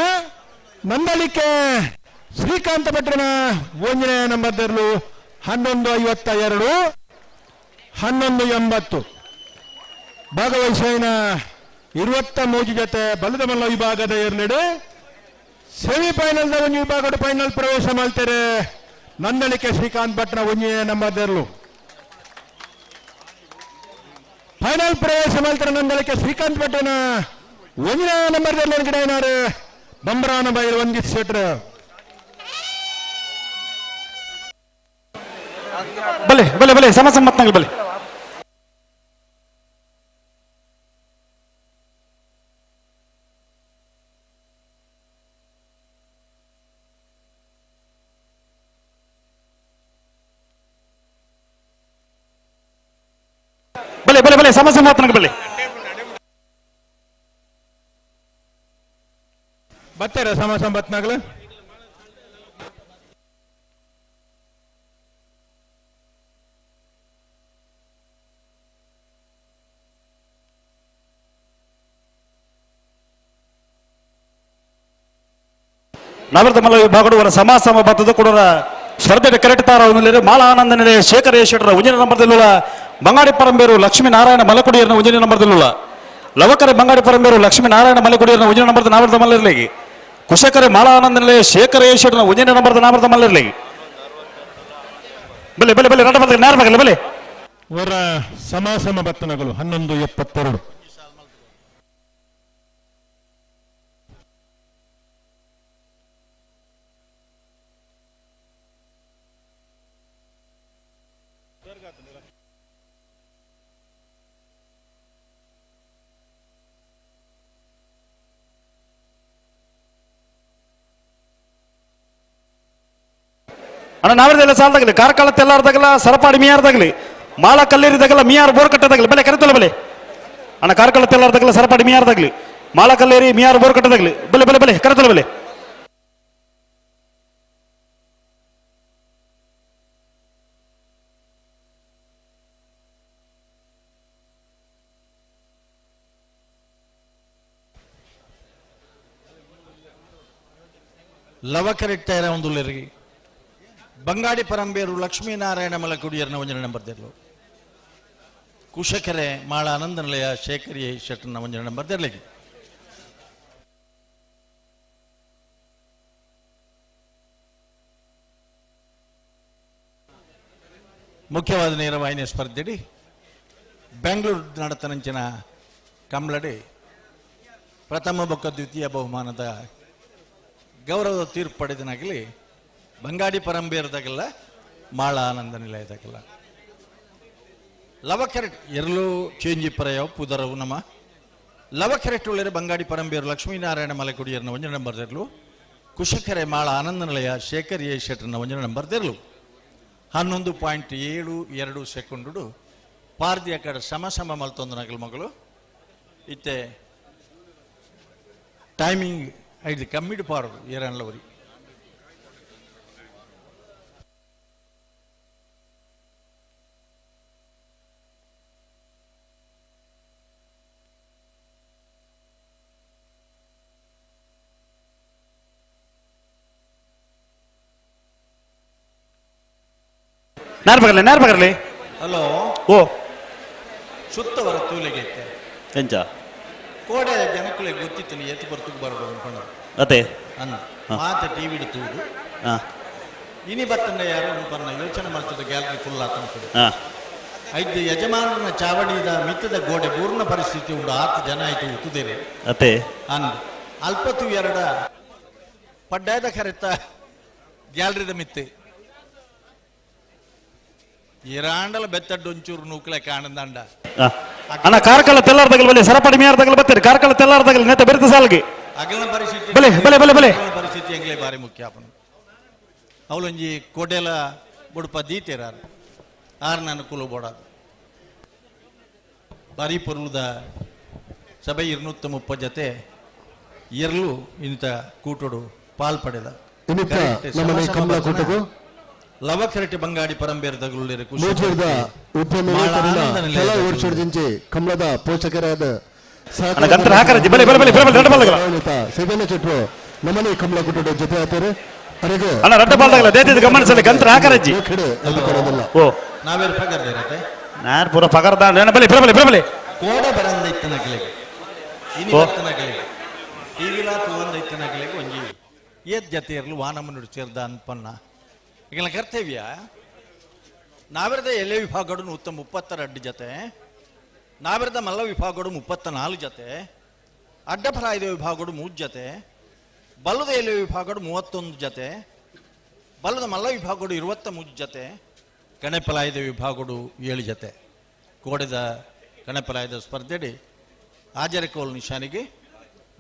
ನಂದಳಿಕೆ ಶ್ರೀಕಾಂತ ಭಟ್ರನ ಒಂದನೇ ನಂಬರ್ 11:52 11:80 ಭಾಗವಹಿಸಿನ 23 ಜೊತೆ ಬಲದ ಮಲ್ಲ ವಿಭಾಗದ ಎರಡೆರಡು ಸೆಮಿಫೈನಲ್ ಒಂದು ವಿಭಾಗದ ಫೈನಲ್ ಪ್ರವೇಶ ಮಾಡ್ತಾರೆ ನಂದಳಿಕೆ ಶ್ರೀಕಾಂತ್ ಭಟ್ನ ಒಂದನೇ ನಂಬರ್ ಎರಲು ಫೈನಲ್ ಪ್ರವೇಶ ಮಾಡ್ತಾರೆ ನಂದಳಿಕೆ ಶ್ರೀಕಾಂತ್ ಭಟ್ನ ಒಂದನೇ ನಂಬರ್ ಗಿಡ ಏನಾರು ಬಂಬ್ರಾನ ಬೈಲ್ ವಂದಿತ್ ಶೆಟ್ರ್. ಬಲೆ ಬಲೆ ಬಲೆ ಸಮ ಸಮ್ಮತ್ನಾಗಲಿ ಬಲೆ. ಬಲೆ ಬಲೆ ಬಲೆ ಸಮ ಸಮ್ಮತ್ನಾಗ ಬಲೆ. ಬರ್ತಾರ ಸಮ ಸಂಬತ್ನಾಗಲ. ನವರದ ಮಲ್ಲ ವಿಭಾಗಡು ಸಮ ಸಮ ಬತ್ತದ ಕೊಡೋರ ಸ್ಪರ್ಧೆ ಕರೆಕ್ಟ್ ತಾರ ಮಾಲ ಆನಂದ ನೆಲೆ ಶೇಖರ ಶೆಟ್ಟರ ಒಂಜನೇ ನಂಬರ್ದಲ್ಲುള്ള ಬಂಗಾಡಿ ಪರಂಬೇರು ಲಕ್ಷ್ಮೀನಾರಾಯಣ ಮಲಕುಡಿಯರ್ನ ಒಂಜನೇ ನಂಬರ್ದಲ್ಲುಳ್ಳ ಲವಕರೆ ಬಂಗಾಡಿ ಪರಂಬೇರು ಲಕ್ಷ್ಮೀನಾರಾಯಣ ಮಲಕುಡಿಯರ್ನ ಒಂಜನೇ ನಂಬರ್ದ ನಾವರದ ಮಲ್ಲರ್ಲಿಗೆ ಕುಶಕರೆ ಮಾಲ ಆನಂದ ನೆಲೆ ಶೇಖರ ಶೆಟ್ಟರ್ನ ಒಂಜನೇ ನಂಬರ್ದ ನಾವರದ ಮಲ್ಲರ್ಲಿಗೆ ಬಲೆ ಬಲೆ ಬಲೆ ರಡ ಬಂದ ನೇರ ಬಗಲೆ ಬಲೆ. ವರ ಸಮಾಸಮ ಬತ್ತನಗಳು 11:72. ಅಣ್ಣ ನಾವಿರದೆಲ್ಲ ಸಾಲದಾಗಲಿ ಕಾರ್ಕಳ ತೆಲ್ಲಾರ್ದಾಗಲ್ಲ ಸರಪಾಡಿ ಮಿಯಾರ್ದಾಗಲಿ ಮಾಳ ಕಲ್ಲೇರಿದಾಗಲ್ಲ ಮಿಯಾರ್ ಬೋರ್ ಕಟ್ಟದಾಗಲಿ ಬಲೆ ಕರೆತಲ್ಲ ಬಲೆ ಅಣ್ಣ ಕಾರ್ಕಳ ತೆಲ್ಲಾರ್ದಾಗಲ್ಲ ಸರಪಾಡಿ ಮಿಯಾರ್ದಾಗಲಿ ಮಾಳ ಕಲ್ಲೇರಿ ಮಿಯಾರ್ ಬೋರ್ ಕಟ್ಟದಾಗಲಿ ಬಲೆ ಬಲೆ ಬಲೆ ಕರೆತಲ್ಲ ಬಲೆ. ಲವಕರಿಟ್ಟಾರ ಒಂದು ಬಂಗಾಡಿ ಪರಂಬೇರು ಲಕ್ಷ್ಮೀನಾರಾಯಣ ಮಲಕುಡಿಯರ್ನ ಒಂಜನ ನಂಬರ್ ತೆರಲು. ಕುಶಕೆರೆ ಮಾಳ ಆನಂದ ನಿಲಯ ಶೇಖರಿ ಶೆಟ್ಟರ್ನ ಒಂಜನ ನಂಬರ್ ತೆರಲಿಗೆ. ಮುಖ್ಯವಾದ ನೇರವಾಹಿನಿಯ ಸ್ಪರ್ಧೆಡಿ ಬೆಂಗಳೂರು ನಡತನಂಚಿನ ಕಂಬ್ಳಡಿ ಪ್ರಥಮ ಬೊಕ್ಕ ದ್ವಿತೀಯ ಬಹುಮಾನದ ಗೌರವದ ತೀರ್ಪು ಪಡೆದನಾಗಲಿ ಬಂಗಾಡಿ ಪರಂಬೇರದಾಗಲ್ಲ ಮಾಳ ಆನಂದ ನಿಲಯದಾಗಲ್ಲ ಲವಕೆರೆಟ್ ಎರಲು ಚೇಂಜಿ ಪರಯವು ಪುದರವು ನಮ್ಮ ಲವಕೆರೆಟ್ ಉಳ್ಳರೆ ಬಂಗಾಡಿ ಪರಂಬೇರು ಲಕ್ಷ್ಮೀನಾರಾಯಣ ಮಲೆಕುಡಿಯರ್ನ ಒಂಜನ ನಂಬರ್ ತೆರಲು. ಕುಶಕೆರೆ ಮಾಳ ಆನಂದ ನಿಲಯ ಶೇಖರ್ ಎ ಶೆಟ್ಟರ್ನ ಒಂಜನ ನಂಬರ್ ತೆರಲು. 11.72 ಸೆಕೆಂಡು ಪಾರ್ದಿ ಅಕಡೆ ಸಮ ಸಮ ಮಲ್ತೊಂದು ನಗಲು ಮಗಳು ಇತ್ತೆ ಟೈಮಿಂಗ್ ಐದು ಕಮ್ಮಿಡು ಪಾರದು ಏರನ್ಲವರಿ. ನಾರ್ ಬಗರ್ಲಿ ನಾರ್ ಬಗರ್ಲಿ. ಹಲೋ ಓ ಸುತ್ತವರ ತೂಲೆಗೆ ಇತ್ತೆ ಎಂಚ ಕೋಡೆ ಜನಕ್ಕುಲೆ ಗೊತ್ತಿತ್ತು ಏತು ಬರ್ತುಗ್ ಬರಡು ಅನ್ಕೊಂಡು ಅದೇ ಅನ್ನ ಮಾತ ಟಿವಿ ತೂದು ಇನಿ ಬತ್ತಂಡ ಯಾರು ಅನ್ಪನ್ನ ಯೋಚನೆ ಮಾಡ್ತದ ಗ್ಯಾಲರಿ ಫುಲ್ ಆತನ್ಕೊಂಡು ಐದು ಯಜಮಾನನ ಚಾವಡಿದ ಮಿತ್ತದ ಗೋಡೆ ಪೂರ್ಣ ಪರಿಸ್ಥಿತಿ ಉಂಡು ಆತ ಜನ ಆಯ್ತು ಉತ್ತುದೇನೆ ಅತೆ ಅಂದ್ ಅಲ್ಪತು ಎರಡ ಪಡ್ಡಾಯದ ಕರೆತ ಗ್ಯಾಲರಿದ ಮಿತ್ತೆ ಇರಾಂಡಲ ಬೆತ್ತಡ್ಡು ಒಂಚೂರು ನೂಕಲೆ ಕಾಣಂದಂಡ. ಅಣ್ಣ ಕಾರ್ಕಳ ತೆಲ್ಲಾರ್ದಾಗಲ್ ಬಲೆ ಸರಪಾಡಿ ಮಿಯಾರ್ದಾಗಲ್ ಬತ್ತೀರಿ ಕಾರ್ಕಳ ತೆಲ್ಲಾರ್ದಾಗಲ್ ನೆತ್ತ ಬೆರೆತ ಸಾಲ್ಗೆ ಅಗಲನ ಪರಿಸ್ಥಿತಿ ಬಲೆ ಬಲೆ ಬಲೆ ಬಲೆ ಪರಿಸ್ಥಿತಿ ಎಂಗ್ಲೇ ಬಾರಿ ಮುಖ್ಯ ಆಪನು ಅವಳೊಂಜಿ ಕೋಟೆಲ ಬುಡುಪ ದೀತೇರಾರು ಆರ್ನ ಅನುಕೂಲ ಬೋಡಾದು ಬಾರಿ ಪೊರುಳುದ ಸಭೆ 230 ಜತೆ ಎರಲು ಇಂಥ ಕೂಟೋಡು ಪಾಲ್ ಪಡೆದ ಕಮಲ ಕೂಟಕ್ಕೂ ಲವಕರಟಿ ಬಂಗಾಡಿ ಪರಂಬೇರ ತಗುಲುಳ್ಳೇರು ಖುಷಿ ಮೂಜೂರ್ದ ಉದ್ಯಮಿ ಕೆಲ ವರ್ಷದಿಂಚಿ ಕಮಲದ ಪೋಷಕರಾದ ಅಣ್ಣ, ಗಂತ್ರ ಹಾಕರಜ್ಜಿ. ಬಲೆ, ಬಲೆ, ಬಲೆ, ಬಲೆ, ಬಲೆ, ರಡ್ಡ ಬಾಲ್ದಗಲ. ಸೈತನ್ಯ ಚೆಟ್ರು ನಮ್ಮನೆ ಕಮಲ ಕೂಟದ ಜೊತೆ ಆತಾರೆ. ಅರೆಗೆ ಅಣ್ಣ, ರಡ್ಡ ಬಾಲ್ದಗಲ, ದೇತಿದ ಗಮನಿಸಲಿ, ಗಂತ್ರ ಹಾಕರಜ್ಜಿ. ಖಡೆ ಅಂದುಕೊಳ್ಳೋದಿಲ್ಲ. ಓ ನಾವೇರು ಪಗರ್ದೇರತೆ ನಾನ್ ಪೂರ ಪಗರ್ದ ಅಣ್ಣ, ಬಲೆ ಬಲೆ ಬಲೆ ಬಲೆ ಕೋಡೆ ಬರಂದ ಇತ್ತನಗಲಿಗೆ ಇನಿ ಓ. ಬತ್ತನಗಲಿಗೆ ಟಿವಿಲ ತೂವಂದ ಇತ್ತನಗಲಿಗೆ ಒಂಜಿ ಏತ್ ಜತೆ ಇರಲು ವಾನಮ್ಮನುಡು ಸೇರ್ದ ಅನ್ಪನ್ನ ಈಗಿನ ಕರ್ತವ್ಯ ನಾವಿರದ ಎಲೆ ವಿಭಾಗಡು 132 ಜತೆ, ನಾವಿರದ ಮಲ್ಲ ವಿಭಾಗಡು 34 ಜತೆ, ಅಡ್ಡಫರಾಯದ ವಿಭಾಗಡು 3 ಜತೆ, ಬಲ್ಲದ ಎಲೆ ವಿಭಾಗಡು 31 ಜತೆ, ಬಲ್ಲದ ಮಲ್ಲ ವಿಭಾಗಡು 23 ಜತೆ, ಕಣೆಪಲಾಯದ ವಿಭಾಗಡು 7 ಜತೆ. ಕೋಡೆದ ಕಣೆಪಲಾಯದ ಸ್ಪರ್ಧೆಡಿ ಆಜರಕೋಲ್ ನಿಶಾನಿಗೆ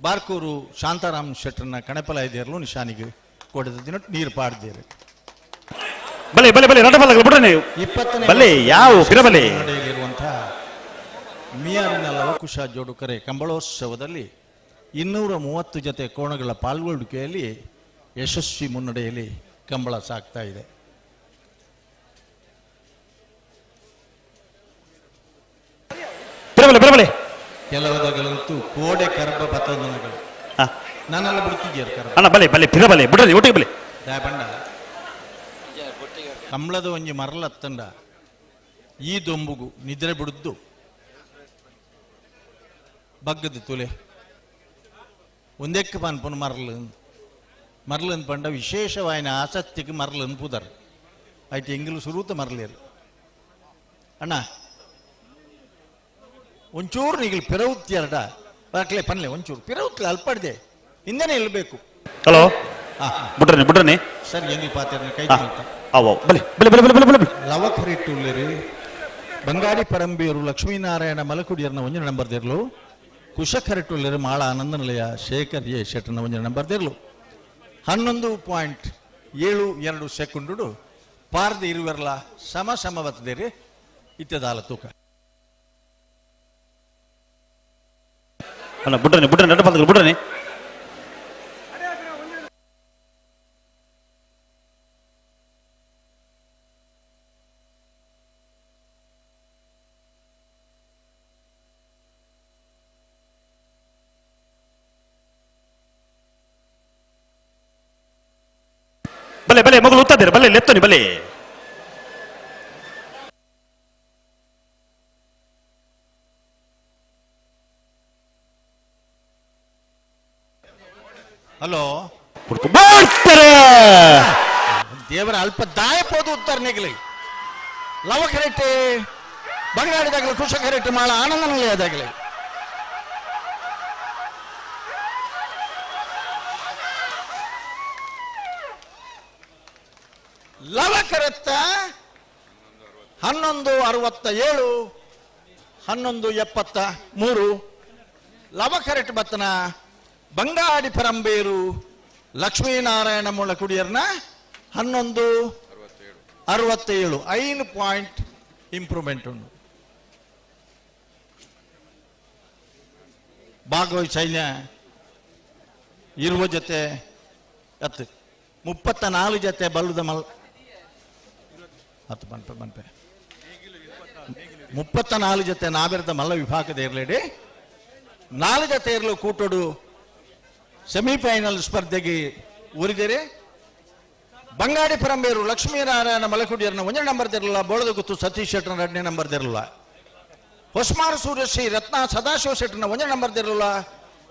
ಬಾರ್ಕೂರು ಶಾಂತಾರಾಮ್ ಶೆಟ್ಟರ್ನ ಕಣೆಪಲಾಯದೇರ್ಲು ನಿಶಾನಿಗೆ ಕೋಡೆದ ದಿನ ನೀರು ಪಾಡ್ದೇರು. ಬಲೆ ಬಲೆ ಬಲೆ ರಡ್ಡ ಬಾಲ್ದಗಲ ಬಿಡ್ರಿ ನೀವು. 20ನೇ ಬಲೆ ಯಾವ ಬಿರಬಲೆ ನಡೆಯಲಿರುವಂತಹ ಮಿಯಾರಿನ ಲವಕುಶ ಜೋಡುಕರೆ ಕಂಬಳೋತ್ಸವದಲ್ಲಿ 230 ಜತೆ ಕೋಣಗಳ ಪಾಲ್ಗೊಳ್ಳುವಿಕೆಯಲ್ಲಿ ಯಶಸ್ವಿ ಮುನ್ನಡೆಯಲ್ಲಿ ಕಂಬಳ ಸಾಗ್ತಾ ಇದೆ. ಬಿರಬಲೆ ಬಿರಬಲೆ ಕೆಲವದಗಳಂತೂ ಕೋಡೆ ಕರ್ಬ ಪತಂದನಗಳು ನಾನೆಲ್ಲ ಬಿಡ್ತಿದ್ದೀರ ಕರ್ಬ. ಅಣ್ಣ ಬಲೆ ಬಲೆ ಬಿರಬಲೆ ಬಿಡ್ರಿ ಒಟ್ಟಿಗೆ ಬಲೆ. ದಾಯಪಂಡ ಕಂಬಳದ ಒಂಜಿ ಮರಲತ್ತಂಡ ಈ ದೊಂಬುಗು ನಿದ್ರೆ ಬಿಡುದ್ದು ಬಗ್ಗದ ತುಲೆ ಒಂದೆಕ್ಕ ಪನ್ಪುನ ಮರಲು ಮರಲು ಅನ್ಪಂಡ ವಿಶೇಷವಾಯಿನ ಆಸಕ್ತಿಗೆ ಮರಲು ಅನ್ಪುದಾರ ಆಯ್ತು ಎಂಗಿಲು ಸುರೂತ ಮರಲೇರು. ಅಣ್ಣ ಒಂಚೂರು ನೀಗಿಲ್ ಪಿರವುತ್ತಿಯರಡ ಬಾಕ್ಲೆ ಪನ್ಲೆ ಒಂಚೂರು ಪಿರವುತ್ಲೆ ಅಲ್ಪಡ್ದೆ ಹಿಂದೆನೇ ಇಲ್ಬೇಕು. ಹಲೋ ಬುಡ್ರನಿ ಬುಡ್ರನಿ ಸರ್ ಎಂಗಿ ಪಾತ್ರ ಕೈ ಅವ ಬಲೆ ಬಲೆ ಬಲೆ ಬಲೆ ಬಲೆ ಬಲೆ. ಲವಖರಿಟ್ಟುಳ್ಳೇರಿ ಬಂಗಾಡಿ ಪರಂಬೇರು ಲಕ್ಷ್ಮೀನಾರಾಯಣ ಮಲಕುಡಿಯರ್ನ ಒಂಜಿ ನಂಬರ್ ದಿರ್ಲು. ಕುಶಖರಿಟ್ಟುಳ್ಳೇರಿ ಮಾಳ ಆನಂದನಿಲಯ ಶೇಖರ್ ಎ ಶೆಟ್ಟರ್ನ ಒಂಜಿ ನಂಬರ್ ದಿರ್ಲು. 11.72 ಸೆಕೆಂಡು ಪಾರ್ದ ಇರುವೆರ್ಲ ಸಮ ಸಮ ಬತ್ತದೇರಿ ಇತ್ಯದಾಲ ತೂಕ. ಅಲ್ಲ ಬುಡ್ರನಿ ಬುಡ್ರನಿ ನಡ ಬಂದ ಬುಡ್ರನಿ. ಬಲೆ ಬಲೆ ಮಗಳು ಉತ್ತದಿರ ಬಲೆ ಲೆತ್ತನಿ ಬಲೆ. ಹಲೋ ದೇವರ ಅಲ್ಪ ದಾಯ ಪೋದು ಉತ್ತರ ನೆಗಲಿ ಲವಕರೆಟ್ಟಿ ಬಂಗಾಡಿದಾಗಲಿ ಕುಶಕರೆಟ್ಟಿ ಮಾಳ ಆನಂದನಲ್ಲೇ. ಲವಕರೆತ್ತ 11.67 11.73 ಲವಕರೆಟ್ ಬತ್ತನ ಬಂಗಾಡಿ ಪರಂಬೇರು ಲಕ್ಷ್ಮೀನಾರಾಯಣ ಮೂಲ ಕುಡಿಯರ್ನ 11.67 5 ಪಾಯಿಂಟ್ ಇಂಪ್ರೂವ್ಮೆಂಟ್ ಉಂಟು. ಭಾಗವಹಿಸೈನ್ಯ ಇರುವ ಜೊತೆ ಹತ್ತು 34 ಜೊತೆ ಬಲ್ಲದ ಮಲ್ ಹತ್ತು ಮನ್ಪೆ ಮನ್ಪೆ 34 ಜೊತೆ ನಾವೆರದ ಮಲ್ಲ ವಿಭಾಗದ ಇರಲೇಡಿ 4 ಜೊತೆ ಇರಲು ಕೂಟೋಡು ಸೆಮಿಫೈನಲ್ ಸ್ಪರ್ಧೆಗೆ ಊರಿದರೆ ಬಂಗಾಡಿ ಪರಂಬೇರು ಲಕ್ಷ್ಮೀನಾರಾಯಣ ಮಲಕುಡಿಯರ್ನ 1 ನಂಬರ್ ದಿರಲಿಲ್ಲ. ಬೋಳದ ಗುತ್ತು ಸತೀಶ್ ಶೆಟ್ಟರ್ನ 2ನೇ ನಂಬರ್ ದಿರಲಿಲ್ಲ. ಹೊಸ್ಮಾರು ಸೂರ್ಯಶ್ರೀ ರತ್ನ ಸದಾಶಿವ ಶೆಟ್ಟರ್ನ 1 ನಂಬರ್ ದಿರಲಿಲ್ಲ.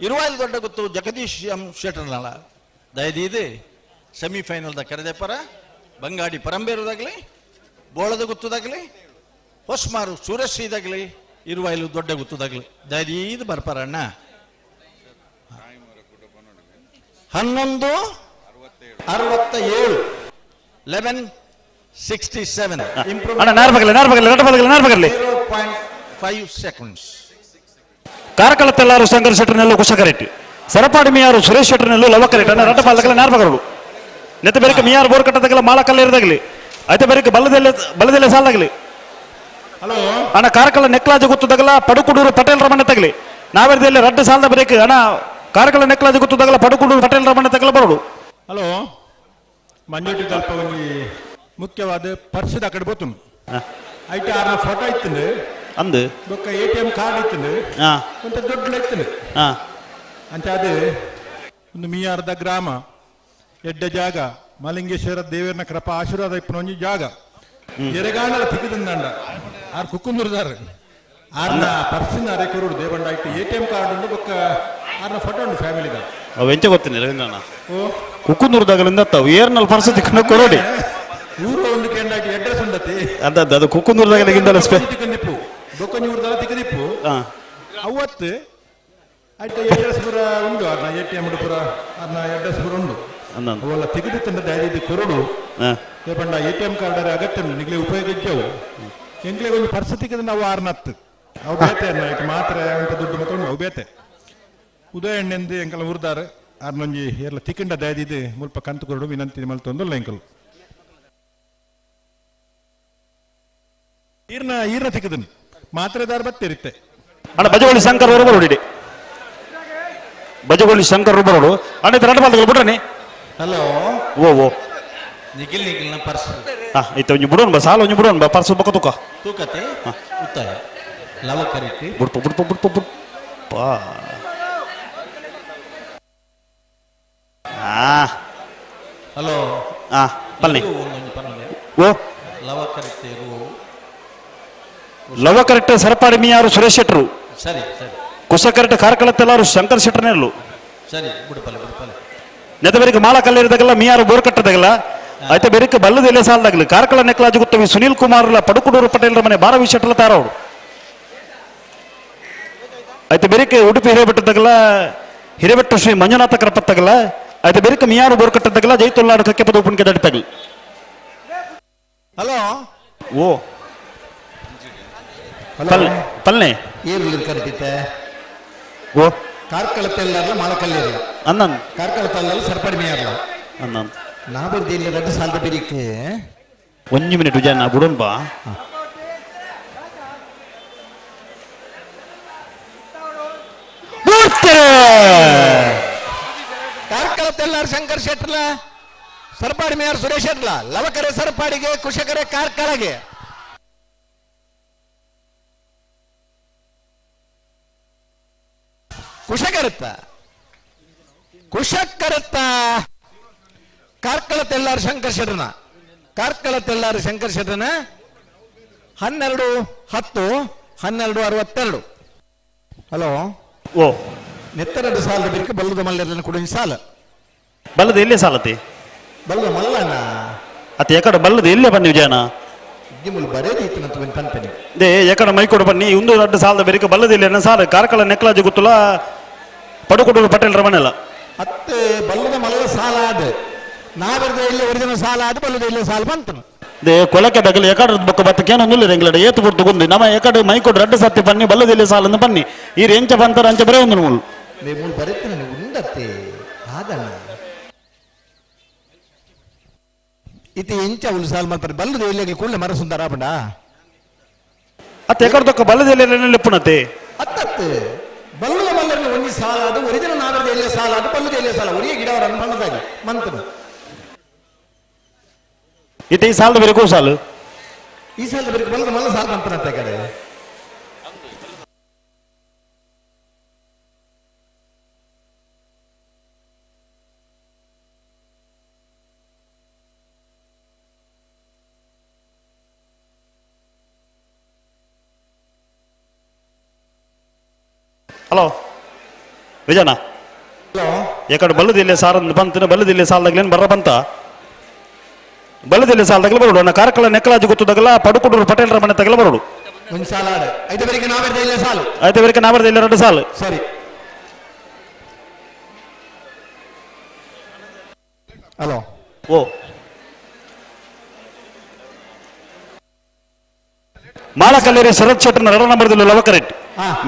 ಇರುವಾಯಿಲ್ ದೊಡ್ಡ ಗುತ್ತು ಜಗದೀಶ್ ಎಂ ಶೆಟ್ಟರ್ನಲ್ಲ. ದಯದೀದು ಸೆಮಿಫೈನಲ್ದ ಕರೆದೆಪರ ಬಂಗಾಡಿ ಪರಂಬೇರುದಾಗಲಿ ಬೋಳದ ಗುತ್ತುದಾಗಲಿ ಹೊಸ್ಮಾರು ಸೂರ್ಯಶ್ರೀದಾಗಲಿ ಇರುವಾಯಿಲು ದೊಡ್ಡ ಗುತ್ತುದಾಗಲಿ ದಯದೀದು ಬರ್ಪಾರಣ್ಣ. 11.67 11.67 0.5 ಸೆಕೆಂಡ್ಸ್. ಕಾರ್ಕಳ ತೆಲ್ಲಾರು ಶಂಕರ್ ಶೆಟ್ಟರ್ನೆಲ್ಲೂ ಕುಶಕರೆಟ್ಟಿ ಸರಪಾಡಿ ಮಿಯಾರು ಸುರೇಶ್ ಶೆಟ್ಟರ್ನೆಲ್ಲೂ ಲವಕರೆಟ್ಟಿ ಅಣ್ಣ ರಟ್ಟ ಪಾಲಕಲ್ಲ ನಾರ್ಬಗರು ನೆತ್ತ ಬೇರೆ ಮಿಯಾರು ಬೋರ್ ಕಟ್ಟದಾಗಲ್ಲ ಮಾಲ ಕಲ್ಲೇರದಾಗಲಿ ಐತೆ ಬೇರೆ ಬಲ್ಲದೆಲ್ಲ ಬಲ್ಲದೆಲ್ಲ ಸಾಲಾಗಲಿ. ಹಲೋ ಅಣ್ಣ ಕಾರ್ಕಳ ನೆಕ್ಲಾಜ ಗೊತ್ತದಾಗಲ್ಲ ಪಡುಕುಡೂರು ಪಟೇಲ್ ರಮಣ ತಗಲಿ ನಾವೆರದಲ್ಲಿ ರಡ್ಡ ಸಾಲದ ಬರೇಕ್ ಅಣ್ಣ ಕಾರ್ಕಳ ನೆಕ್ಲಾಜ ಗೊತ್ತದಾಗಲ್ಲ ಪಡುಕುಡೂರು ಪಟೇಲ್ ರಮಣ ತಗಲ ಬರೋಡು. ಹಲೋ ಮಂಜುಟಿ ತಲ್ಪ ಒಂಜಿ ಮುಖ್ಯವಾದ ಪರ್ಸದ ಕಡೆ ಬೋತುನು ಐಟ ಆರ್ನ ಫೋಟೋ ಇತ್ತಂದು ಅಂದು ಬೊಕ್ಕ ATM card ಇತ್ತಂದು ಒಂತ ದೊಡ್ಡ ಇತ್ತಂದು ಅಂತ ಅದು ಒಂದು ಮಿಯಾರ್ದ ಗ್ರಾಮ ಎಡ್ಡ ಜಾಗ ಮಲಿಂಗೇಶ್ವರ ದೇವರನ ಕೃಪಾ ಆಶೀರ್ವಾದ ಇಪ್ಪನ ಒಂಜಿ ಜಾಗ ಎರೆಗಾಣಲ ತಿಕ್ಕದಂಡ ಆರ್ ಕುಕ್ಕುಂದುರ್ದಾರ್ ಆರ್ನ ಪರ್ಸಿನ ಅರೆ ಕೊರುಡು ದೇವಂಡ ಇಟ್ಟು ATM card ಉಂಡು ಬೊಕ್ಕ ಆರ್ನ ಫೋಟೋ ಉಂಡು ಫ್ಯಾಮಿಲಿದ. ಅವು ಎಂಚ ಗೊತ್ತಿನಿ ರವೀಂದ್ರಣ್ಣ ಕುಕ್ಕುಂದೂರ್ದಾಗಲಿಂದ ತಾವು ಏರ್ನಲ್ಲಿ ಪರ್ಸ ತಿಕ್ಕನ ಕೊರೋಡಿ ಊರು ಒಂದು ಕೇಂದ್ರ ಅಡ್ರೆಸ್ ಉಂಡತಿ ಅದ ಅದು ಕುಕ್ಕುಂದೂರ್ದಾಗಲಿಂದ ತಿಕ್ಕಂದಿಪ್ಪು ಬೊಕ್ಕ ಊರ್ದಲ್ಲ ತಿಕ್ಕದಿಪ್ಪು ಅವತ್ತು ಆಯ್ತು ಅಡ್ರೆಸ್ ಪೂರ ಉಂಡು ಆರ್ನ ATM ಪೂರ ಆರ್ನ ಅಡ್ರೆಸ್ ಪೂರ ಉಂಡು ಅವೆಲ್ಲ ತೆಗೆದು ದಾರಿ ಕೊರಡು ಪಂಡ ATM card ಅಗತ್ಯ ನಿಗ್ಲೆ ಉಪಯೋಗ ಇದ್ದವು ಎಂಗ್ಲೆ ಒಂದು ಪರಿಸ್ಥಿತಿಗೆ ನಾವು ಆರ್ನತ್ತು ಅವು ಬೇತೆ ಮಾತ್ರ ಅಂತ ದುಡ್ಡು ಮತ್ತೊಂಡು ಅವು ಬೇತೆ ಉದಯಣ್ಣೆಂದು ಎಂಕಲ ಉರ್ದಾರ ಆರ್ನೊಂಜಿ ಎಲ್ಲ ತಿಕ್ಕಂಡ ದಯದಿದ್ದು ಮುಲ್ಪ ಕಂತು ಕೊರಡು ವಿನಂತಿ ಮಲ್ತೊಂದು ಎಂಕಲ್ ಈರ್ನ ಈರ್ನ ತಿಕ್ಕದನು ಮಾತ್ರೆದಾರ ಬತ್ತಿರುತ್ತೆ. ಅಣ್ಣ ಬಜಗೋಳಿ ಶಂಕರ್ ಅವರು ಬರೋಡಿ ಬಜಗೋಳಿ ಶಂಕರ್ ಬರೋಡು ಅಣ್ಣ ಇದು ರಡ್ಡ ಬಾಲ್ದಗಳು ಬಿಡ್ರನಿ. ಹಲೋ ಓ ಓ ನಿಖಿಲ್ ನಿಖಿಲ್ನ ಪರ್ಸ್ ಇತ್ತ ಒಂಜಿ ಬುಡೋನ್ ಬಾ ಸಾಲ ಒಂಜಿ ಬುಡೋನ್ ಬಾ ಪರ್ಸ್ ಬೊಕ್ಕ ತೂಕ ತೂಕತೆ ಉತ್ತರ ಲವಕರಿಟ್ಟಿ ಬುಡ್ಪ ಬುಡ್ಪ ಬುಡ್ಪ ಬುಡ್ಪ ಹಲೋ ಪಲ್ನಿ ಓ ಲವಕರಿಟ್ಟಿ ಲವಕರೆಟ್ಟ ಸರಪಾಡಿ ಮಿಯಾರು ಸುರೇಶ್ ಶೆಟ್ಟರು ಸರಿ ಸರಿ ಕುಶಕರೆಟ್ಟ ಕಾರ್ಕಳ ತೆಲ್ಲಾರು ಶಂಕರ್ ಶೆಟ್ಟರ್ನೆಲ್ಲು ಸರಿ ಬುಡ್ಪಲೆ ಬುಡ್ಪಲೆ ನೆತಬರಿಗೆ ಮಾಳ ಕಲ್ಲೇರಿದಾಗಲ್ಲ ಮಿಯಾರು ಬೋರ್ ಕಟ್ಟದಾಗಲ್ಲ ಐತೆ ಬೆರಿಕೆ ಬಲ್ಲದ ಎಲೆ ಸಾಲದಾಗಲಿ ಕಾರ್ಕಳ ನೆಕ್ಲಾಜಿ ಗುತ್ತವಿ ಸುನೀಲ್ ಕುಮಾರ್ ಪಡುಕುಡೂರು ಪಟೇಲ್ ಮನೆ ಬಾರವಿ ಶೆಟ್ಟಲ ತಾರವರು. ಐತೆ ಬೆರಿಕೆ ಉಡುಪಿ ಹಿರೇಬೆಟ್ಟದಾಗಲ ಹಿರೇಬೆಟ್ಟು ಶ್ರೀ ಮಂಜುನಾಥ ಕರಪತ್ತಗಲ. ಐತೆ ಬೆರಿಕೆ ಮಿಯಾರು ಬೋರ್ಕಟ್ಟದಾಗಲ ಜೈತುಲ್ಲಾಡು ಕಕ್ಕೆಪದ ಉಪುಣಿಕೆ ದಡಿತಗಲಿ. ಹಲೋ ಓ ಪಲ್ನೆ ಏರ್ಲಿ ಕರಿತಿತ್ತೆ ಓ ಕಾರ್ಕಳ ತೆಲ್ಲಾರ್ಲ ಮಾಳಕಲ್ಲಿರಲ್ಲ ಅನ್ನನ್ ಕಾರ್ಕಳ ತಲ್ಲಲ್ಲ ಸರ್ಪಡಿ ಮೇಯರ್ಲ ಅನ್ನನ್ ನಾಬರ್ದಿ ಇಲ್ಲಿ ರಡ್ಡು ಸಾಲದ ಬೆರಿಕೆ ಒಂಜಿ ಮಿನಿಟ್ ವಿಜಯಣ್ಣ ಬುಡೋನ್ ಬಾ. ಕಾರ್ಕಳ ತೆಲ್ಲಾರ್ ಶಂಕರ್ ಶೆಟ್ಲ ಸರ್ಪಾಡಿ ಮೇಯರ್ ಸುರೇಶ್ ಶೆಟ್ಲ ಲವಕರೆ ಸರ್ಪಾಡಿಗೆ ಕುಶಕರೆ ಕಾರ್ಕಳಗೆ. ಕುಶಕರತ್ತ ಕುಶಕರತ್ತ ಕಾರ್ಕಳ ತೆಲ್ಲಾರ್ ಶಂಕರ್ ಶೆಟ್ರನ ಕಾರ್ಕಳ ತೆಲ್ಲಾರ್ ಶಂಕರ್ ಶೆಟ್ರನ 12 10 12 62. ಹಲೋ ಓ ನೆತ್ತರಡು ಸಾಲದ ಬಿರುಕು ಬಲ್ಲದ ಮಲ್ಲರನ್ನು ಕುಡಿನ ಸಾಲ ಬಲ್ಲದ ಎಲ್ಲೇ ಸಾಲತಿ ಬಲ್ಲ ಮಲ್ಲಣ್ಣ ಅತ್ತ ಎಕಡೆ ಬಲ್ಲದ ಎಲ್ಲೇ ಬನ್ನಿ ವಿಜಯನ ನಿಮ್ಮಲ್ಲಿ ಬರೇದಿತ್ತು ಅಂತ ಪನ್ಪೆನೆ they ಎಕಡೆ ಮೈಕೊಡು ಬನ್ನಿ ಇಂದು ರಡ್ಡು ಸಾಲದ ಬೆರಿಕೆ ಬಲ್ಲದ ಇಲ್ಲಿ ಸಾಲ ಕಾರ್ಕಳ ನೆಕ್ಲಾಜಿ ಗೊತ್ತಲ್ಲ ಪಡುಕೊಡೂರು ಪಟೇಲ್ ರಮಣೆಲ್ಲ ಅತ್ತೆ ಬಲ್ಲದ ಮಲ್ಲ ಸಾಲ ಅದು ನಾವೆರ್ದ ಇಲ್ಲಿ ಒರಿಜಿನಲ್ ಸಾಲ ಅದು ಬಲ್ಲದ ಇಲ್ಲಿ ಸಾಲ ಬಂತು they ಕೊಲಕೆ ಬಗಲು ಎಕಡೆ ಬೊಕ್ಕ ಬತ್ತಕೇನೋ ನುಲ್ಲ ಎಂಗ್ಲಡ ಏತು ಬುಡ್ದು ಗುಂದು ನಮ್ಮ ಎಕಡೆ ಮೈಕೊಡು ರಡ್ಡು ಸತ್ತಿ ಬನ್ನಿ ಬಲ್ಲದ ಇಲ್ಲಿ ಸಾಲ ಅಂದು ಬನ್ನಿ ಈ ಎಂಚ ಬಂತಾರ ಅಂಚ ಬರೇ ಒಂದು ಮೂಲು they ಮೂಲು ಬರೀತು ನನಗೆ ಉಂಡತ್ತೆ ಆದಣ್ಣ ಇತಿ ಎಂಚ ಉಲ್ ಸಾಲ ಮಾಡ್ತಾರೆ ಬಲ್ಲದ ಇಲ್ಲಿ ಕೂಡಲೇ ಮರ ಸುಂದರ ಬಣ್ಣ ಅತ್ತ ಎಕಡೆ ದೊಕ್ಕ ಬಲ್ಲದ ಇಲ್ಲಿ ಲೆಪ್ಪುನತೆ ಅತ್ತತ್ತು ಬಲ್ಲದ ಮಲ್ಲರನ್ನು ಒಂಜಿ ಸಾಲ ಅದು ಒರಿಜಿನಲ್ ನಾಗರದ ಎಲ್ಲಿ ಸಾಲ ಅದು ಬಲ್ಲದ ಎಲ್ಲಿ ಸಾಲ ಒರಿಯ ಗಿಡ ಅವರ ಬಣ್ಣದಾಗಿ ಮಂತನು ಇತ್ತೆ ಈ ಸಾಲದ ಬೇರೆ ಸಾಲು ಈ ಸಾಲದ ಬೇರೆ ಬಲ್ಲದ ಮಲ್ಲ ಸಾಲ ಮಂತನಂತೆ ಕಡೆ ಹಲೋ ವಿಜಯನ ಹಲೋ ಎಕಡೆ ಬಲ್ಲದಿಲ್ಲ ಸಾರ ಬಂತನ ಬಲ್ಲದಿಲ್ಲ ಸಾಲದಾಗ್ಲೇನು ಬರ್ರ ಬಂತ ಬಲ್ಲದಿಲ್ಲ ಸಾಲದಾಗಲೇ ಬರೋಡು ನನ್ನ ಕಾರ್ಕಳ ನೆಕ್ಕಲಾಜಿ ಗೊತ್ತದಾಗಲ್ಲ ಪಡುಕುಡೂರು ಪಟೇಲರ ಮನೆ ತಗಲ ಬರೋಡು ಒಂದು ಸಾಲ ಆಡ ಐದು ಬೇರೆಗೆ ನಾವೆರ್ದ ಇಲ್ಲ ಸಾಲು ಆಯ್ತು ಬೇರೆ ನಾವರ್ದ ಇಲ್ಲ ಎರಡು ಸಾಲು ಸರಿ ಹಲೋ ಓ ಮಾಳಕಲ್ಲೇರಿ ಶರತ್ ಶೆಟ್ಟರ್ನ ರಡ ನಂಬರ್ದಲ್ಲಿ ಲವಕರೆಟ್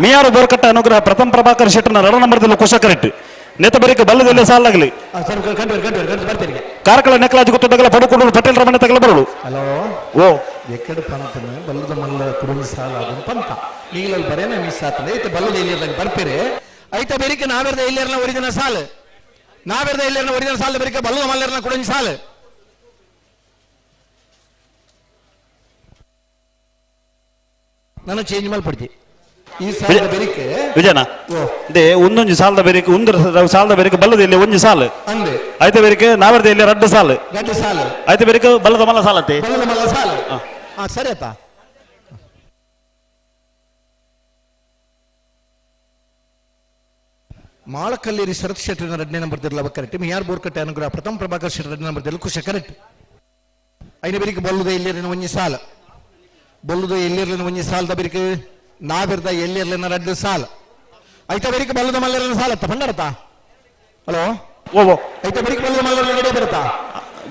ಮಿಯಾರು ಬೋರ್ಕಟ್ಟ ಅನುಗ್ರಹ ಪ್ರಥಮ ಪ್ರಭಾಕರ್ ಶೆಟ್ಟರ್ನ ರಡ ನಂಬರ್ದಲ್ಲಿ ಕುಶಕರೆಟ್ ನೆತಬರಿಕ ಬಲ್ಲದಲ್ಲೇ ಸಾಲಾಗಲಿ ಸರ್ ಕಂಡು ಕಂಡು ಕಂಡು ಬರ್ತೀರಿ ಕಾರ್ಕಳ ನೆಕ್ಕಲಾಜಿ ಗೊತ್ತದಾಗಲ ಪಡುಕುಡೂರು ಪಟೇಲ್ ರಮಣ ತಗಲ ಬರೋಡು ಹಲೋ ಓ ಎಕ್ಕಡೆ ಪಂತನ ಬಲ್ಲದ ಮಲ್ಲ ಕುರುಂಜಿ ಸಾಲ ಅದನ್ನ ಪಂತ ನೀಗಲಲ್ಲಿ ಬರೇನ ಮಿಸ್ ಆತದೆ ಐತೆ ಬಲ್ಲದ ಇಲ್ಲಿ ಬರ್ತೀರಿ ಐತೆ ಬೇರಿಕೆ ನಾವೆರ್ದ ಇಲ್ಲಿರ್ನ ಒರಿಜಿನಲ್ ಸಾಲು ನಾವೆರ್ದ ಇಲ್ಲಿರ್ನ ಒರಿಜಿನಲ್ ಸಾಲ ಬೇರಿಕೆ ಬಲ್ಲದ ಮಲ್ಲರ್ನ ಕುರುಂಜಿ ಸಾಲು ನಾನು ಚೇಂಜ್ ಮಾಡ್ಬಿಡ್ತಿ ಈ ಸಾಲದ ಬೇರಿಕೆ ವಿಜಯನ they ಒಂದೊಂದು ಸಾಲದ ಬೇರಿಕೆ ಒಂದು ಸಾಲದ ಬೇರಿಕೆ ಬಲ್ಲದ ಇಲ್ಲಿ ಒಂಜಿ ಸಾಲು ಅಂದೆ ಐತೆ ಬೇರಿಕೆ ನಾವೆರ್ದ ಇಲ್ಲಿ ರಡ್ಡು ಸಾಲು ಗಡ್ಡೆ ಸಾಲು ಐತೆ ಬೇರಿಕೆ ಬಲ್ಲದ ಮಲ್ಲ ಸಾಲತ್ತೆ ಬಲ್ಲದ ಮಲ್ಲ ಸಾಲು ಹಾ ಸರಿ ಆತ ಮಾಳಕಲ್ಲೇರಿ ಶರತ್ ಶೆಟ್ಟರ್ನ ಎರಡನೇ ನಂಬರ್ ತಿರ್ಲ ಕರೆಕ್ಟ್ ಮಿಯಾರ್ ಬೋರ್ಕಟ್ಟೆ ಅನುಗ್ರಹ ಪ್ರಥಮ ಪ್ರಭಾಕರ್ ಶೆಟ್ಟರ್ ಎರಡನೇ ನಂಬರ್ ತಿರ್ಲ ಖುಷಿ ಕರೆಕ್ಟ್ ಐನ ಬೇರಿಕೆ ಬಲ್ಲದ ಎಲ್ಲಿರನ ಒಂಜಿ ಸಾಲ ಬಲ್ಲದ ಎಲ್ಲಿರ್ಲಿನ ಒಂಜಿ ಸಾಲದ ಬೇರಿಕೆ ನಾವಿರ್ದ ಎಲ್ಲಿರ್ಲಿನ ರಡ್ಡು ಸಾಲ ಐತ ಬೇರಿಕೆ ಬಲ್ಲದ ಮಲ್ಲರನ ಸಾಲ ಅತ್ತ ಪಂಡರತ ಹಲೋ ಓ ಓ ಐತ ಬೇರಿಕೆ ಬಲ್ಲದ ಮಲ್ಲರನ ನಡೆ ಬರುತ್ತಾ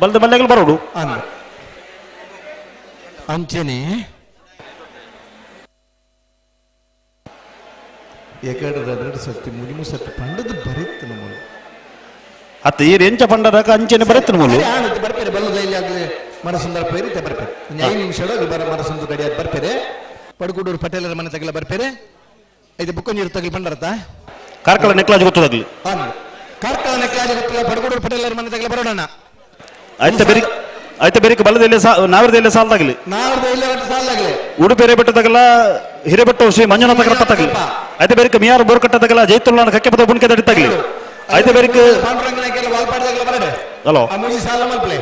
ಬಲ್ಲದ ಮಲ್ಲೆಗಳು ಬರೋಡು ಅಂದ ಅಂಚೆನೆ ಎಕಡೆ ಎರಡು ಸತಿ ಮುಗಿಮು ಸತಿ ಪಂಡದ ಬರೀತು ನಮ್ಮದು ಅತ್ತ ಈ ಎಂಚ ಪಂಡರಾಕ ಅಂಚೆನೆ ಬರತ್ತು ಮೂಲು ಬರ್ಪೇರೆ ಬಲ್ಲದ ಇಲ್ಲಿ ಆಗಲಿ ಮನಸುಂದರ ಪೇರಿತೆ ಬರ್ಪೇರೆ ಒಂದು 5 ನಿಮಿಷ ಬರ ಮನಸುಂದರ ಗಡಿಯಾದ ಬರ್ಪೇರೆ ಪಡುಕುಡೂರು ಪಟೇಲರ ಮನೆ ತಗಲ ಬರ್ಪೇರೆ ಇದು ಬುಕ್ಕೊಂಜೀರು ತಗಲಿ ಪಂಡರತ ಕಾರ್ಕಳ ನೆಕ್ಲಾಜ್ ಗೊತ್ತದಾಗ್ಲಿ ಅಂದ್ ಕಾರ್ಕಳ ನೆಕ್ಲಾಜ್ ಗೊತ್ತಿಲ್ಲ ಪಡುಕುಡೂರು ಪಟೇಲರ ಮನೆ ತಗಲ ಬರೋಣ ಐತ ಬೇರಿಕೆ ಐತ ಬೇರಿಕೆ ಬಲ್ಲದ ಇಲ್ಲಿ ನಾವರದ ಇಲ್ಲಿ ಸಾಲದಾಗ್ಲಿ ನಾವರದ ಇಲ್ಲಿ ಸಾಲಾಗ್ಲಿ ಉಡುಪಿ ಹಿರೇಬೆಟ್ಟದಾಗಲ ಹಿರೇಬೆಟ್ಟು ಶ್ರೀ ಮಂಜುನಾಥ ಕರಪತ್ತಾಗ್ಲಿ ಐತ ಬೇರಿಕೆ ಮಿಯಾರು ಬೋರ್ಕಟ್ಟದಾಗಲ ಜೈತುಲ್ಲಾನ ಕಕ್ಕೆಪದ ಬುಣ್ಕೆ ದಡಿತಾಗ್ಲಿ ಐತ ಬೇರಿಕೆ ಪಾಂಡುರಂಗನಾಕೆಲ್ಲ ವಾಲ್ಪಾಡ್ದಾಗಲ ಬರಡೆ ಹಲೋ ಆ ಮುಗಿ ಸಾಲ ಮಲ್ಪಲೆ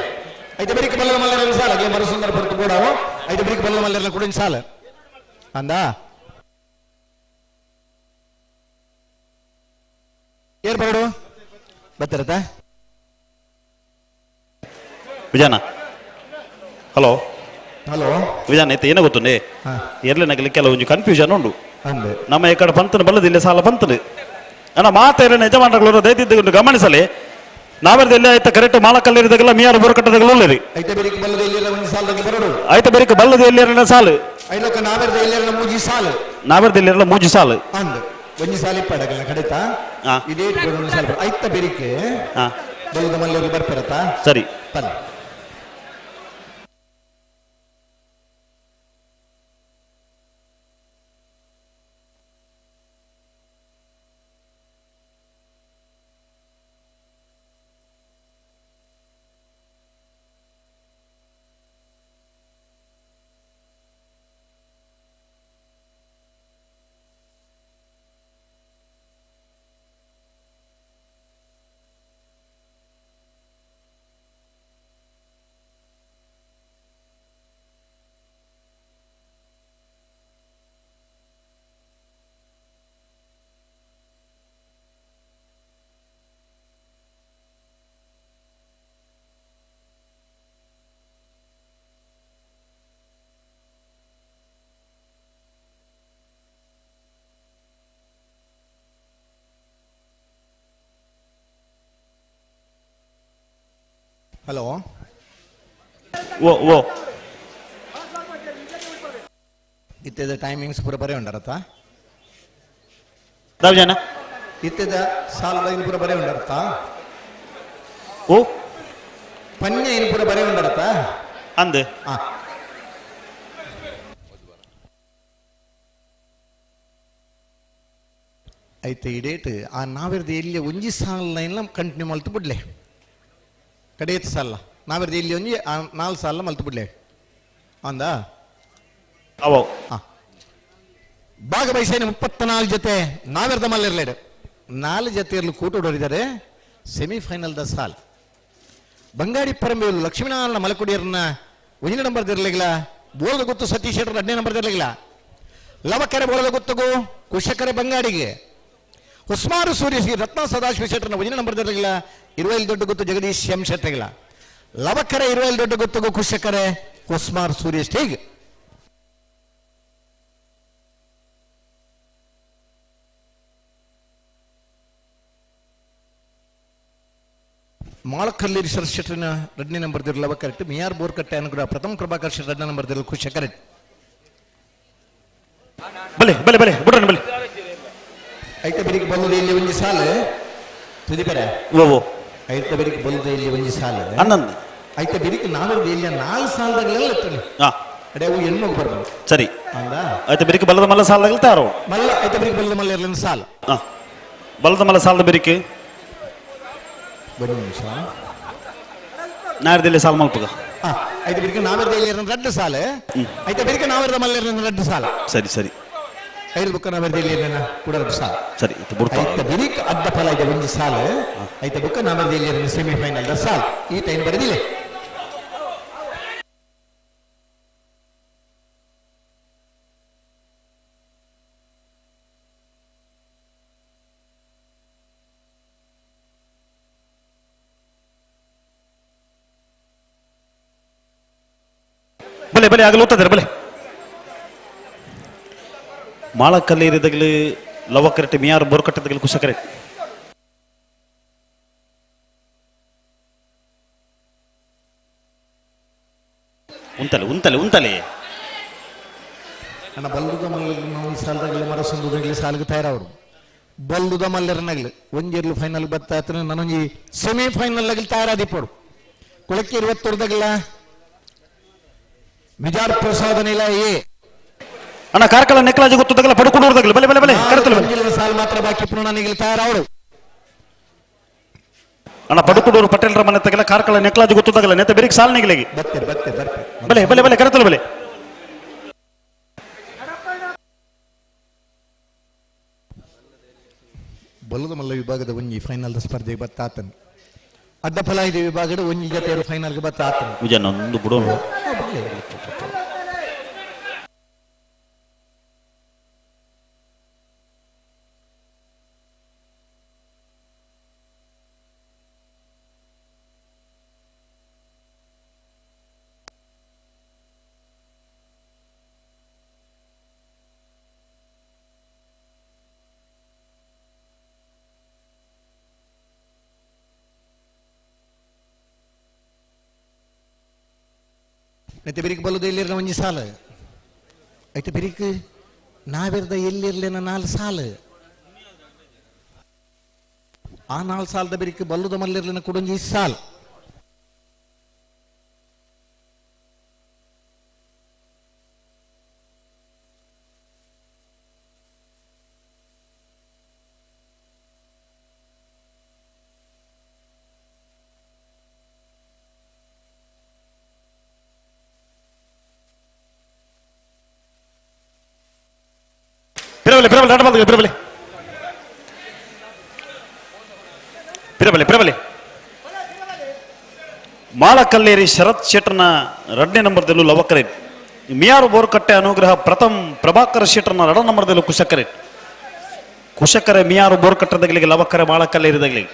ಐತ ಬೇರಿಕೆ ಬಲ್ಲದ ಮಲ್ಲರ ಸಾಲ ಮರಸುಂದರ ಪುರಕ್ಕೆ ಬೋಡಾವು ಐತ ಬೇರಿಕೆ ಬಲ್ಲದ ಮಲ್ಲರ ಕೂಡ ಸಾಲ ಅಂದ ಏರ್ ಬರಡು ಬರ್ತಾರತ ವಿಜಯನ ಹಲೋ ಹಲೋ ವಿಜಯನ ಇತ್ತೆ ಏನ ಗೊತ್ತುಂಡೆ ಎರ್ಲೆ ನಗಲಿ ಕೆಲವೊಂಜಿ ಕನ್ಫ್ಯೂಷನ್ ಉಂಡು ಅಂದೆ ನಮ್ಮ ಈ ಕಡೆ ಪಂತನ ಬಲ್ಲದಿಲ್ಲ ಸಾಲ ಪಂತನು ಅಣ್ಣ ಮಾತ ಯಜಮಾನಗಳು ದಯದಿದ್ದು ಗಮನಿಸಲಿ ನಾವೆಲ್ಲ ಆಯ್ತ ಕರೆಕ್ಟ್ ಮಾಲಕಲ್ಲಿರಿದಾಗಲ್ಲ ಮಿಯಾರು ಬುರಕಟ್ಟದಾಗಲ್ಲ ಉಳ್ಳರಿ ಐತ ಬೆರಿಕ್ ಬಲ್ಲದ ಎಲ್ಲಿರ ಒಂಜಿ ಸಾಲದಾಗ ಬರಡು ಆಯ್ತ ಬೆರಿಕ್ ಬಲ್ಲದ ಎಲ್ಲಿರಲ್ಲ ಸಾಲು ಐಲೊಕ್ಕ ನಾವೆರ್ದ ಎಲ್ಲಿರ ಮೂಜಿ ಸಾಲು ನಾವೆರ್ದ ಎಲ್ಲಿರಲ್ಲ ಮೂಜಿ ಸಾಲು ಅಂದ್ ಒಂಜಿ ಸಾಲ ಇಪ್ಪಡಗಲ್ಲ ಕಡಿತ ಇದೇ ಒಂಜಿ ಸಾಲ ಐತ ಬೆರಿಕೆ ಬಲ್ಲದ ಮಲ್ಲೂರು ಬರ್ಪಿರತ್ತ ಸರಿ ಪನ್ನಿ ಹಲೋ ಓ ಓ ಇತ್ತೆದ ಟೈಮಿಂಗ್ಸ್ ಪೂರ ಬರೆ ಉಂಡರತ್ತ ದಾವಜಾನ ಇತ್ತೆದ ಸಾಲ ಲೈನ್ ಪೂರ ಬರೆ ಉಂಡರತ್ತ ಓ ಪನ್ಯ ಇನ್ ಪೂರ ಬರೆ ಉಂಡರತ್ತ ಅಂದ್ ಐತೆ ಈ ಡೇಟ್ ಆ ನಾವೆರ್ದ ಎಲ್ಲಿ ಒಂಜಿ ಸಾಲ ಲೈನ್ ಕಂಟಿನ್ಯೂ ಮಲ್ತು ಬಿಡ್ಲೆ ಕಡೆಯತ್ ಸಾಲ ನಾವೆರ್ದ ಎಲ್ಲಿ ಒಂಜಿ ಆ ನಾಲ್ ಸಾಲ ಮಲ್ತು ಬಿಡ್ಲೆ ಅಂದ ಅವೋ ಭಾಗವಹಿಸೇನೆ 34 ಜೊತೆ ನಾವೆರ್ದ ಮಲ್ಲಿರ್ಲೇಡು ನಾಲ್ ಜೊತೆ ಇರಲು ಕೂಟ ಹೊಡಿದ್ದಾರೆ ಸೆಮಿಫೈನಲ್ the ಸಾಲ್ ಬಂಗಾಡಿ ಪರಂಬೇಲು ಲಕ್ಷ್ಮೀನಾರಾಯಣ ಮಲಕುಡಿಯರನ್ನ ಒಂದನೇ ನಂಬರ್ ಇರಲಿಲ್ಲ ಬೋಳದ ಗುತ್ತು ಸತೀಶ್ ಶೆಟ್ಟರ್ ಎರಡನೇ ನಂಬರ್ ಇರಲಿಲ್ಲ ಲವಕರೆ ಬೋಳದ ಗುತ್ತುಗು ಕುಶಕರೆ ಬಂಗಾಡಿಗೆ ಉಸ್ಮಾರು ಸೂರ್ಯ ಶ್ರೀ ರತ್ನ ಸದಾಶಿವ ಶೆಟ್ಟರ್ನ ಒಂದನೇ ನಂಬರ್ ಇರಲಿಲ್ಲ ಇರುವೈಲ್ ದೊಡ್ಡ ಗುತ್ತು ಜಗದೀಶ್ ಎಂ ಶೆಟ್ಟರ್ಗಿಲ್ಲ ಲವಕರೆ ಇರುವೈಲ್ ದೊಡ್ಡ ಗುತ್ತುಗು ಕುಶಕರೆ ಉಸ್ಮಾರ್ ಸೂರ್ಯ ಹೇಗೆ ಮಾಳಕಲ್ಲಿ ಸರ್ ಶೆಟ್ಟರ್ನ ಎರಡನೇ ನಂಬರ್ ಲವ ಕರೆಕ್ಟ್ ಮಿಯಾರ್ ಬೋರ್ಕಟ್ಟೆ ಅನುಗ್ರಹ ಪ್ರಥಮ ಪ್ರಭಾಕರ್ ಶೆಟ್ಟರ್ ಎರಡನೇ ನಂಬರ್ ಖುಷಿ ಕರೆಕ್ಟ್ ಬಲೆ ಬಲೆ ಬಲೆ ಬಿಡ್ರಣ ಬಲೆ ಐತ ಬೆರಿಕ್ ಬಲ್ಲದ ಇಲ್ಲಿ ಒಂಜಿ ಸಾಲು ತುದಿಪರೆ ಓ ಓ ಐತ ಬೆರಿಕ್ ಬಲ್ಲದ ಇಲ್ಲಿ ಒಂಜಿ ಸಾಲು ಅನ್ನಂದ್ ಐತ ಬೆರಿಕ್ ನಾವೆರ್ದ ಇಲ್ಲಿ ನಾಲ್ ಸಾಲದಾಗಲೆಲ್ಲ ಎತ್ತಲಿ ಹಾ ಅಡೆ ಅವು ಹೆಣ್ಮಗು ಬರ್ಬೋದು ಸರಿ ಅಂದ ಆಯ್ತ ಬೆರಿಕ್ ಬಲ್ಲದ ಮಲ್ಲ ಸಾಲದಾಗಲ ತಾರೋ ಮಲ್ಲ ಐತ ಬೆರಿಕ್ ಬಲ್ಲದ ಮಲ್ಲ ಇರ್ಲಿನ ಸಾಲು ಹಾ ಬಲ್ಲದ ಮಲ್ಲ ಸಾಲದ ಬೆರಿಕ್ ಒಂದು ನಿಮಿಷ ನಾಡ್ದಿಲ್ಲ ಸಾಲ ಮಲ್ಪಗ ಐತ ಬೆರಿಕ್ ನಾವೆರ್ದ ಇಲ್ಲಿ ಇರ್ಲಿನ ರಡ್ಡು ಸಾಲು ಐತ ಬೆರಿಕ್ ನಾವೆರ್ದ ಮಲ್ಲ ಇರ್ಲಿನ ರಡ್ಡು ಸಾಲು ಸರಿ ಸರಿ ಐದು ಬುಕ್ಕ ನಾವೆರ್ದ ಇಲ್ಲಿ ಇರ್ಲಿನ ಕೂಡ ರಡ್ಡು ಸಾಲು ಸರಿ ಇದು ಬಿಡ್ತಾ ಐತ ಬೆರಿಕ್ ಅಡ್ಡ ಫಲ ಇದೆ ಒಂಜಿ ಸಾಲು ಐತ ಬುಕ್ಕ ನಾವೆರ್ದ ಇಲ್ಲಿ ಇರ್ಲಿನ ಸೆಮಿಫೈನಲ್ the ಸಾಲು ಈ ಟೈಮ್ ಬರೆದಿಲ್ಲ ಬಲೆ ಬಲೆ ಆಗಲು ಓದ್ತಾರೆ ಬಲೆ ಮಾಳಕಲ್ಲಿ ಇರಿದಾಗಲಿ ಲವ ಕರೆಕ್ಟ್ ಮಿಯಾರು ಬೋರ್ ಕಟ್ಟದಾಗಲಿ ಕುಶ ಕರೆಕ್ಟ್ ಉಂತಲೆ ಉಂತಲೆ ಉಂತಲೆ ನನ್ನ ಬಲ್ಲುದ ಮಲ್ಲರು ನಾವು ಈ ಸಾಲದಾಗಲಿ ಮರ ಸಂದುದಾಗಲಿ ಸಾಲಿಗೆ ತಯಾರವರು ಬಲ್ಲುದ ಮಲ್ಲರನಾಗಲಿ ಒಂಜಿರ್ಲು ಫೈನಲ್ ಬತ್ತ ನಾನೊಂಜಿ ಸೆಮಿ ಫೈನಲ್ ಆಗಲಿ ತಯಾರಾದಿಪ್ಪರು ಕುಳಕ್ಕೆ ಇರುವತ್ತೊರ್ದಾಗಲ್ಲ ಮಿಜಾರ್ ಪ್ರಸಾದ ನಿಲ ಎ ಅಣ್ಣ ಕಾರ್ಕಳ ನೆಕ್ಲಾಜಿ ಗೊತ್ತದಾಗಲ್ಲ ಪಡ್ಕೊಂಡು ಬಲೆ ಬಲೆ ಬಲೆ ಕರೆತಲೆ ಬಲೆ ಸಾಲು ಮಾತ್ರ ಬಾಕಿ ಪುನಃ ನನಗೆ ತಯಾರವರು ಅಣ್ಣ ಪಡುಕುಡೂರು ಪಟೇಲ್ರ ಮನೆ ತಗಲ ಕಾರ್ಕಳ ನೆಕ್ಲಾಜಿ ಗೊತ್ತದಾಗಲ್ಲ ನೆತ್ತ ಬೆರಿಕ್ ಸಾಲ್ ನಿಗಲಿಗೆ ಬತ್ತೆ ಬತ್ತೆ ಬರ್ತೆ ಬಲೆ ಬಲೆ ಬಲೆ ಕರೆತಲೆ ಬಲೆ ಬಲ್ಲದ ಮಲ್ಲ ವಿಭಾಗದ ಒಂಜಿ ಫೈನಲ್ ಸ್ಪರ್ಧೆಗೆ ಬತ್ತಾತನ್ ಅಡ್ಡ ಫಲ ಇದೆ ವಿಭಾಗದ ಒಂಜಿ ಜೊತೆ ಫೈನಲ್ಗೆ ಬತ್ತಾತನ್ ವಿಜಯನ ಒಂದು ಬಿಡೋಣ ನೆತ್ತೆ ಬಿರಿಕ್ ಬಲ್ಲದ ಎಲ್ಲಿರ್ನ ಒಂಜಿ ಸಾಲು ಐತೆ ಬಿರಿಕ್ ನಾವಿರ್ದ ಎಲ್ಲಿರ್ಲೇನ ನಾಲ್ ಸಾಲು ಆ ನಾಲ್ ಸಾಲದ ಬಿರಿಕ್ ಬಲ್ಲುದ ಮಲ್ಲಿರ್ಲಿನ ಕುಡೊಂಜಿ ಸಾಲ್ ಪಿರಬಲೆ ಪಿರಬಲೆ ನಡ ಬಂದ ಪಿರಬಲೆ ಪಿರಬಲೆ ಪಿರಬಲೆ ಮಾಳಕಲ್ಲೇರಿ ಶರತ್ ಶೆಟ್ಟರ್ನ ಎರಡನೇ ನಂಬರ್ದಲ್ಲೂ ಲವಕರೇಟ್ ಮಿಯಾರು ಬೋರ್ಕಟ್ಟೆ ಅನುಗ್ರಹ ಪ್ರಥಮ್ ಪ್ರಭಾಕರ್ ಶೆಟ್ಟರ್ನ ಎರಡನೇ ನಂಬರ್ದಲ್ಲೂ ಕುಶಕರೇಟ್ ಕುಶಕರೆ ಮಿಯಾರು ಬೋರ್ಕಟ್ಟೆ ಲವಕರೆ ಮಾಳಕಲ್ಲೇರಿದಾಗಲಿ.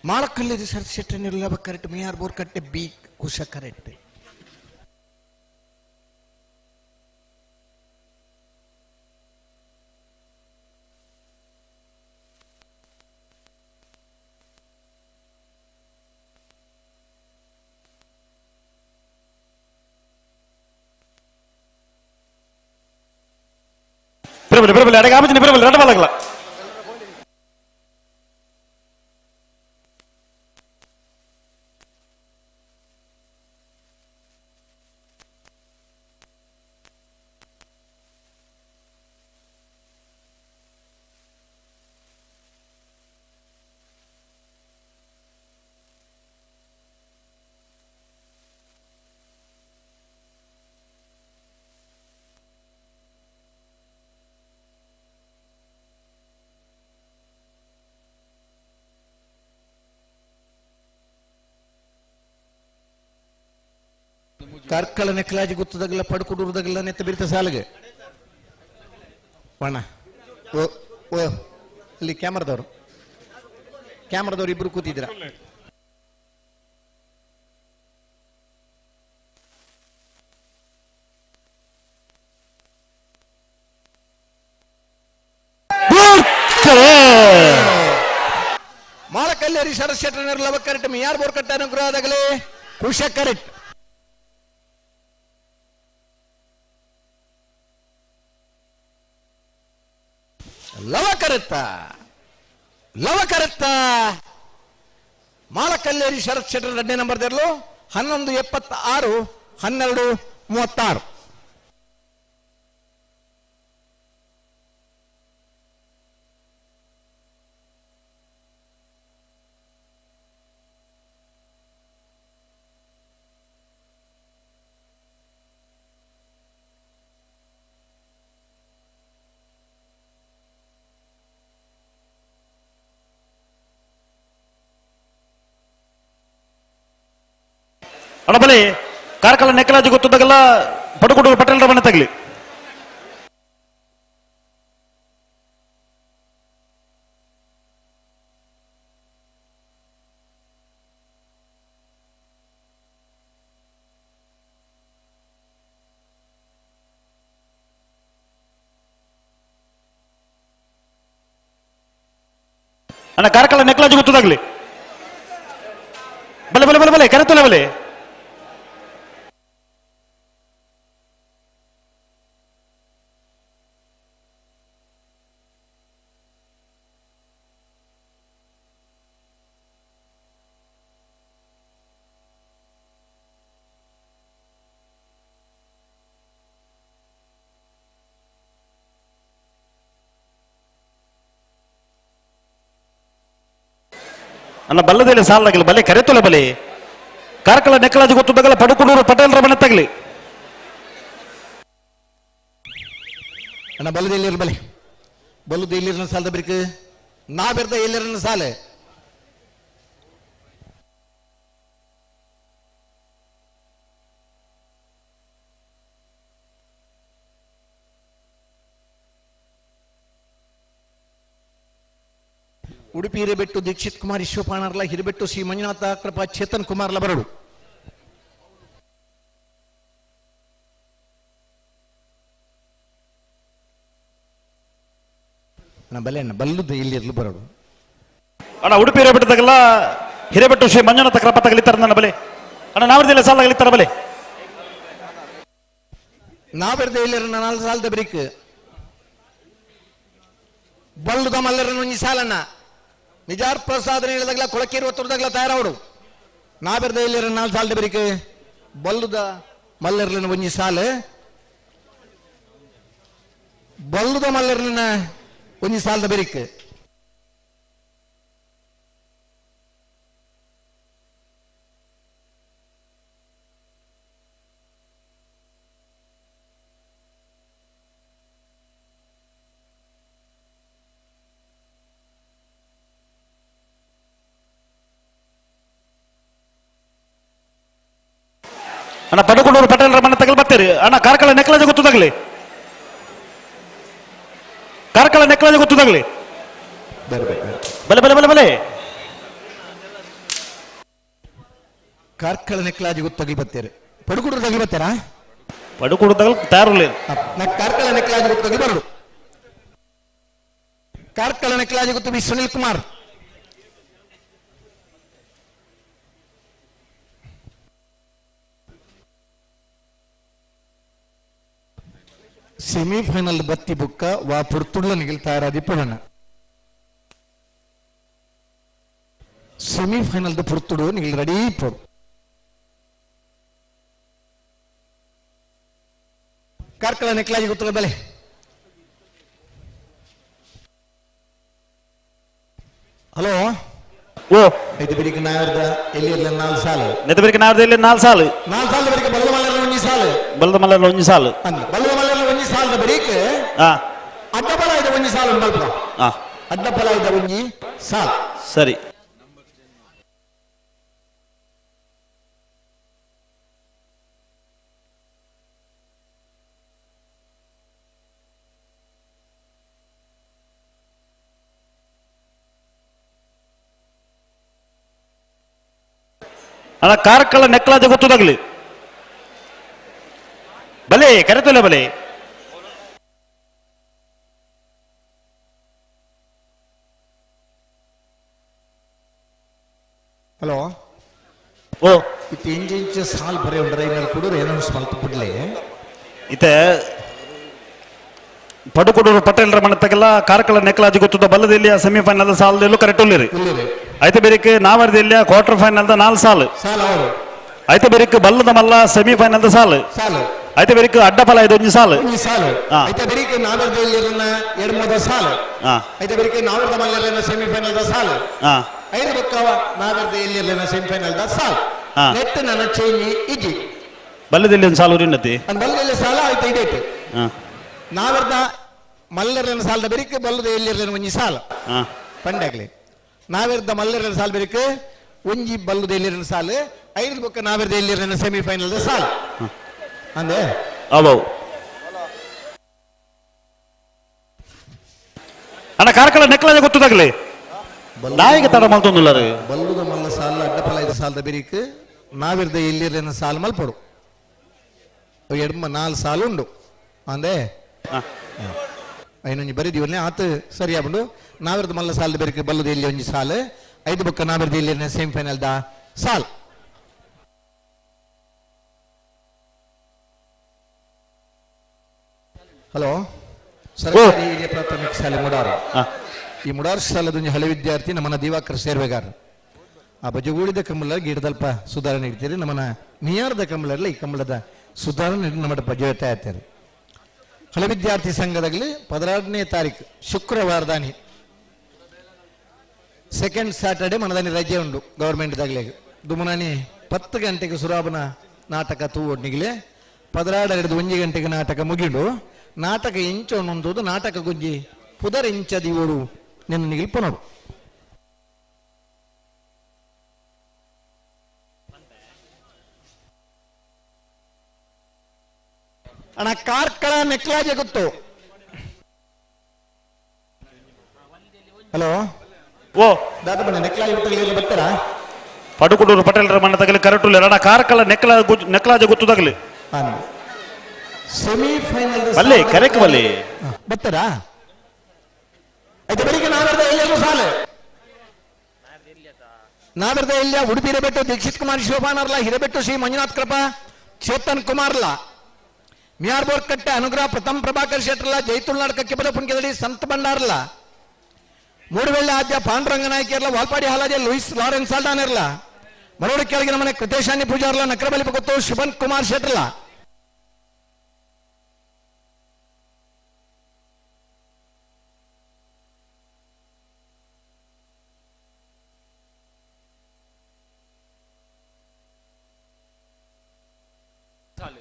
ಮಾಳಕಲ್ಲೇರಿ ಶರತ್ ಶೆಟ್ಟರ್ ಲವ ಕರೆಕ್ಟ್ ಮಿಯಾರ್ ಬೋರ್ಕಟ್ಟೆ ಬಿ ಕುಶ ಕರೆಕ್ಟ್ ಪಿರಬಲೆ ಪಿರಬಲೆ ಅಡಗ ಆಪಚಿನ ಪಿರಬಲೆ ರಡ ಬಾಲಗಲ ಕಾರ್ಕಳ ನೆಕ್ಲಾಜಿ ಗುತ್ತದಾಗಲ್ಲ ಪಡ್ಕುಡೂರ್ದಾಗಲ್ಲ ನೆತ್ತ ಬಿರ್ತ ಸಾಲಿಗೆ ವಣ್ಣ ಓ ಓ ಅಲ್ಲಿ ಕ್ಯಾಮ್ರಾದವರು ಕ್ಯಾಮ್ರಾದವ್ರು ಇಬ್ರು ಕೂತಿದ್ರ. ಮಾಳಕಲ್ಲೇರಿ ಶರತ್ ಶೆಟ್ಟರ್ ಲವ ಕರೆಕ್ಟ್ ಮಿಯಾರ್ ಬೋರ್ಕಟ್ಟೆ ಅನುಗ್ರಹದಾಗಲೇ ಕುಶ ಕರೆಕ್ಟ್ ಲವಕರತ್ತ ಲವಕರತ್ತ ಮಾಳಕಲ್ಲೇರಿ ಶರತ್ ಶೆಟ್ಟರ್ ಎರಡನೇ ನಂಬರ್ ದೇರ್ಲು 11:76 12:36. ಅಡಬಲೆ ಕಾರ್ಕಳ ನೆಕ್ಕಲಾಜಿ ಗೊತ್ತದಾಗಲ್ಲ ಪಡುಕೊಡು ಪಟೇಲರ ಮನೆ ತಗಲಿ. ಅಣ್ಣ ಕಾರ್ಕಳ ನೆಕ್ಕಲಾಜಿ ಗೊತ್ತದಾಗ್ಲಿ ಬಲೆ ಬಲೆ ಬಲೆ ಬಲೆ ಕರೆತಲ್ಲ ಬಲೆ. ಅನ್ನ ಬಲ್ಲದಲ್ಲಿ ಸಾಲಾಗಲಿ ಬಲೆ ಕರೆತೊಲೆ ಬಲೆ ಕಾರ್ಕಳ ನೆಕ್ಕಲಾಜಿ ಗೊತ್ತದಗಲ ಪಡುಕುಡೂರು ಪಟೇಲ್ರ ಮನೆ ತಗಲಿ. ಅಣ್ಣ ಬಲ್ಲದ ಎಲ್ಲಿರ ಬಲೆ ಬಲ್ಲದ ಎಲ್ಲಿರನ ಸಾಲದ ಬಿರ್ಕು ನಾ ಬೆರ್ದ ಎಲ್ಲಿರನ ಸಾಲೆ. ಉಡುಪಿ ಹಿರೇಬೆಟ್ಟು ದೀಕ್ಷಿತ್ ಕುಮಾರ್ ವಿಶ್ವಪಾಣರ್ಲ ಹಿರೇಬೆಟ್ಟು ಶ್ರೀ ಮಂಜುನಾಥ ಕೃಪಾ ಚೇತನ್ ಕುಮಾರ್ಲ ಬರಡು. ಅಣ್ಣ ಬಲೆ ಅಣ್ಣ ಬಲ್ಲುದು ಇಲ್ಲಿರ್ಲು ಬರಡು. ಅಣ್ಣ ಉಡುಪಿ ಹಿರೇಬೆಟ್ಟದಾಗಲ್ಲ ಹಿರೇಬೆಟ್ಟು ಶ್ರೀ ಮಂಜುನಾಥ ಕೃಪಾ ತಗಲಿತ್ತಾರ ನನ್ನ ಬಲೆ. ಅಣ್ಣ ನಾವರ್ದಿಲ್ಲ ಸಾಲ ತಗಲಿತ್ತಾರ ಬಲೆ. ನಾವೆರ್ದ ಇಲ್ಲಿರ ನಾಲ್ ಸಾಲದ ಬ್ರಿಕ್ ಬಲ್ಲುದ ಮಲ್ಲರನ್ನು ಒಂಜಿ ಸಾಲಣ್ಣ ನಿಜಾರ್ ಪ್ರಸಾದ್ ಹೇಳಿದಾಗಲ ಕೊಳಕೇರುವ ತುರ್ದಾಗಲ ತಯಾರವಡು. ನಾವೆರ್ದ ಇಲ್ಲಿರ ನಾಲ್ ಸಾಲದ ಬ್ರಿಕ್ ಬಲ್ಲುದ ಮಲ್ಲರ್ಲನ ಒಂಜಿ ಸಾಲ ಬಲ್ಲುದ ಮಲ್ಲರ್ಲನ ಒಂಜಿ ಸಾಲದ ಬೆರಿಕ್. ಅಣ್ಣ ಪಡುಕುಡೂರು ಪಟೇಲ್ರ ಮನೆ ತಗಲ್ ಬರ್ತೀರಿ. ಅಣ್ಣ ಕಾರ್ಕಳ ನೆಕ್ಕಲಾಜಿ ಗೊತ್ತದಾಗಲಿ ಕಾರ್ಕಳ ನೆಕ್ಕಲಾಜಿ ಗೊತ್ತದಾಗಲಿ ಬಲೆ ಬಲೆ ಬಲೆ ಬಲೆ ಕಾರ್ಕಳ ನೆಕ್ಕಲಾಜಿ ಗೊತ್ತಾಗಲಿ ಬರ್ತೀರಿ. ಪಡುಕುಡೂರು ತಗಲಿ ಬರ್ತೀರಾ? ಪಡುಕುಡೂರು ತಗಲ್ ತಯಾರಿಲ್ಲ. ಕಾರ್ಕಳ ನೆಕ್ಕಲಾಜಿ ಗೊತ್ತಾಗಲಿ ಬರಡು. ಕಾರ್ಕಳ ನೆಕ್ಕಲಾಜಿ ಗೊತ್ತು ಬಿ ಸುನಿಲ್ ಕುಮಾರ್. ಸೆಮಿಫೈನಲ್ ಬತ್ತಿ ಬುಕ್ಕ ವಾ ಪುರ್ತುಳ್ಳ ನಿಗಲ್ತಾರ ದಿಪ್ಪಣ್ಣ. ಸೆಮಿಫೈನಲ್ ಪುರ್ತುಡು ನಿಗಲ್ ರೆಡಿ ಪೊಡು. ಕಾರ್ಕಳ ನೆಕ್ಲಾಜಿ ಗೊತ್ತಲ್ಲ ಬೆಲೆ. ಹಲೋ ಓ ಐದು ಬೆಳಿಗ್ಗೆ ನಾಯರ್ದ ಎಲ್ಲಿ ಇರಲಿಲ್ಲ ನಾಲ್ ಸಾಲು. ನೆತ್ತ ಬೆಳಿಗ್ಗೆ ನಾಯರ್ದ ಎಲ್ಲಿ ನಾಲ್ ಸಾಲು. ನಾಲ್ ಸಾಲು ಬೆಳಿಗ್ಗೆ ಬಲ್ಲದ ಮಲ್ಲರ ಒಂಜಿ ಸಾಲು. ಬಲ್ಲದ ಮಲ್ಲರ ಒಂಜಿ ಸಾಲು. ಬಲ್ಲದ ಮಲ್ಲರ ಒಂಜಿ ಸಾಲದ ಬೆಳಿಗ್ಗೆ ಅಡ್ಡಬಲ ಇದೆ ಒಂಜಿ ಸಾಲು ಮಲ್ಪ. ಅಡ್ಡಬಲ ಇದೆ ಒಂಜಿ ಸಾಲು. ಸರಿ. ಅಣ್ಣ ಕಾರ್ಕಳ ನೆಕ್ಕಲಾಜ ಗೊತ್ತದಾಗಲಿ ಬಲೆ ಕರೆತೊಲೆ ಬಲೆ. ಹಲೋ ಓ ಇತ್ತು ಇಂಚ ಇಂಚ ಸಾಲ್ ಬರೆ ಉಂಡ್ರೆ ಇನ್ನಲ್ಲಿ ಕುಡೂರು ಏನೋ ಮಲ್ತು ಬಿಡ್ಲಿ. ಇತ್ತೆ ಪಡುಕುಡೂರು ಪಟೇಲ್ರ ಮನೆ ತಗಲ್ಲ ಕಾರ್ಕಳ ನೆಕ್ಕಲಾಜಿ ಗೊತ್ತದ ಬಲ್ಲದಲ್ಲಿ ಸೆಮಿಫೈನಲ್ ಸಾಲದಲ್ಲೂ ಕರೆಕ್ಟ್ ಉಳ್ಳಿರಿ. ಐತೆ ಬೇರೆಕ್ ನಾವರ್ದಲ್ಲಿ ಕ್ವಾರ್ಟರ್ ಫೈನಲ್ ನಾಲ್ ಸಾಲು. ಐತೆ ಬೇರೆಕ್ ಬಲ್ಲದ ಮಲ್ಲ ಸೆಮಿಫೈನಲ್ ಸಾಲು. ಐತೆ ಬೇರೆಕ್ ಅಡ್ಡಫಲ ಐದು ಒಂಜಿ ಸಾಲು. ಐತೆ ಬೇರೆಕ್ ನಾವರ್ದಲ್ಲಿ ಎರಡು ಮೂರು ಸಾಲು. ಐತೆ ಬೇರೆಕ್ ನಾವರ್ದ ಮಲ್ಲರನ್ನ ಸೆಮಿಫೈನಲ್ ಸಾಲು. ಐದು ಬಕ್ಕವ ನಾವರ್ದ ಎಲ್ಲಿರಲಿಲ್ಲ ಸೆಮಿಫೈನಲ್ ಸಾಲು. ನೆಟ್ ನನ್ನ ಚೇಂಜ್ ಇಜ್ಜಿ. ಬಲ್ಲದಲ್ಲಿ ಒಂದು ಸಾಲು ಉರಿನತಿ. ಬಲ್ಲದಲ್ಲಿ ಸಾಲ ಆಯ್ತು ಇದೈತೆ. ನಾವರ್ದ ಮಲ್ಲರನ್ನ ಸಾಲದ ಬೆರಿಕ್ ಬಲ್ಲದ ಎಲ್ಲಿರಲಿಲ್ಲ ಒಂಜಿ ಸಾಲ ಪಂಡಾಗ್ಲಿ. ನಾವೆರ್ದ ಮಲ್ಲರನ್ನ ಸಾಲ ಬೆರಿಕ್ ಒಂಜಿ ಬಲ್ಲದ ಎಲ್ಲಿರನ ಸಾಲು. ಐದು ಬೊಕ್ಕ ನಾವೆರ್ದ ಎಲ್ಲಿರಲಿಲ್ಲ ಸೆಮಿಫೈನಲ್ ಸಾಲ ಅಂದೆ. ಅಣ್ಣ ಕಾರ್ಕಳ ನೆಕ್ಕಲಾಜ ಗೊತ್ತದಾಗಲಿ ನಾಯಿಗೆ ತಡ ಮಲ್ತೊಂದುಲ್ಲ. ಬಲ್ಲುದ ಮಲ್ಲ ಸಾಲ ಅಡ್ಡಫಲ ಐದು ಸಾಲದ ಬೆರಿಕ್ ನಾವಿರ್ದ ಎಲ್ಲಿರಲಿಲ್ಲ ಸಾಲ ಮಲ್ಪಡು. ಎಡ್ಮ ನಾಲ್ ಸಾಲು ಉಂಡು ಅಂದೆ. ಐನೊಂಜಿ ಬರೀದಿವನ್ನೇ ಆತ ಸರಿ ಆಗ್ಬಿಡು. ನಾವಿರ್ದ ಮಲ್ಲ ಸಾಲದ ಬೆರಿಕ್ ಬಲ್ಲದ ಎಲ್ಲಿ ಒಂಜಿ ಸಾಲು. ಐದು ಬೊಕ್ಕ ನಾವಿರ್ದ ಎಲ್ಲಿ ಸೆಮಿಫೈನಲ್ the ಸಾಲ್. ಹಲೋ ಸರ್ಕಾರಿ ಹಿರಿಯ ಪ್ರಾಥಮಿಕ ಶಾಲೆ ಮುಡಾರು. ಈ ಮುಡಾರು ಶಾಲೆದೊಂದು ಹಳೆ ವಿದ್ಯಾರ್ಥಿ ನಮ್ಮನ್ನ ದಿವಾಕರ್ ಸೇರ್ವೆಗಾರ. ಆ ಬಜಗೂಳಿದ ಕಂಬಳ ಗಿಡದಲ್ಪ ಸುಧಾರಣೆ ಇಡ್ತೀರಿ. ನಮ್ಮನ್ನ ನಿಯಾರದ ಕಂಬಳಲ್ಲ ಈ ಕಂಬಳದ ಸುಧಾರಣೆ ನಮ್ಮ ಬಜೆ ಇರ್ತಾರೆ. ಹಳೆ ವಿದ್ಯಾರ್ಥಿ ಸಂಘದಾಗಲಿ 16ನೇ ತಾರೀಕು ಶುಕ್ರವಾರದಾನಿ ಸೆಕೆಂಡ್ ಸ್ಯಾಟರ್ಡೆ ಮನದಾನಿ ರಜೆ ಉಂಡು ಗೌರ್ಮೆಂಟ್ ತಗಲೆಗ್ ದುಮುನಾನಿ 10 ಗಂಟೆಗೆ ಸುರಾಬನ ನಾಟಕ ತೂ ಒಡ್ನಿಗ್ಲೆ 12 1 ಗಂಟೆಗೆ ನಾಟಕ ಮುಗಿಡು ನಾಟಕ ಇಂಚ ಒಂದೊಂದು ನಾಟಕ ಗುಂಜಿ ಪುದರ್ ಇಂಚ ದಿವೋಡು ನಿನ್ನ ನಿಗಿಲ್ ಪೊನೋಡು. ಅಣ್ಣ ಕಾರ್ಕಳ ನೆಕ್ಲಾಜೆ ಗೊತ್ತು. ಹಲೋ ಓ ದಾದ ಬಣ್ಣ ನೆಕ್ಲಾಜೆ ಗೊತ್ತು ಬರ್ತಾರಾ? ಪಡುಕುಡೂರು ಪಟೇಲರ ಮಣ್ಣ ತಗಲಿ ಕರೆಟುಲ್ಲ ಅಣ್ಣ ಕಾರ್ಕಳ ನೆಕ್ಲ ನೆಕ್ಲಾಜೆ ಗೊತ್ತು ತಗಲಿ ಸೆಮಿಫೈನಲ್ ಬಲ್ಲೆ ಕರೆಕ್ ಬಲ್ಲೆ ಬರ್ತಾರಾ? ಆಯ್ತು ಬೆಳಿಗ್ಗೆ ನಾವರ್ದ ಎಲ್ಲರಿಗೂ ಸಾಲು ನಾವರ್ದ ಎಲ್ಲ ಉಡುಪಿ ಹಿರೇಬೆಟ್ಟು ದೀಕ್ಷಿತ್ ಕುಮಾರ್ ಶೋಭಾನರ್ಲ ಹಿರೇಬೆಟ್ಟು ಶ್ರೀ ಮಂಜುನಾಥ್ ಕೃಪಾ ಚೇತನ್ ಕುಮಾರ್ಲ ಮಿಯಾರ್ಬೋರ್ ಕಟ್ಟೆ ಅನುಗ್ರಹ ಪ್ರಥಮ್ ಪ್ರಭಾಕರ್ ಶೆಟ್ಟರ್ಲ ಜೈತುಳ್ನಾಡ್ ಕಕ್ಕೆಪದ ಪುನ್ಕೆದಡಿ ಸಂತ ಭಂಡಾರ್ಲ ಮೂಡುವೆಳ್ಳ ಆದ್ಯ ಪಾಂಡುರಂಗ ನಾಯಕಿಯರ್ಲ ವಾಲ್ಪಾಡಿ ಹಾಲಾಜೆ ಲೂಯಿಸ್ ಲಾರೆನ್ಸ್ ಸಾಲ್ಡಾನಿರ್ಲ ಮರೋಡು ಕೆಳಗಿನ ಮನೆ ಕೃತೇಶಾನಿ ಪೂಜಾರ್ಲ ನಕ್ರಬಲಿ ಗೊತ್ತು ಶುಭನ್ ಕುಮಾರ್ ಶೆಟ್ಟರ್ಲ.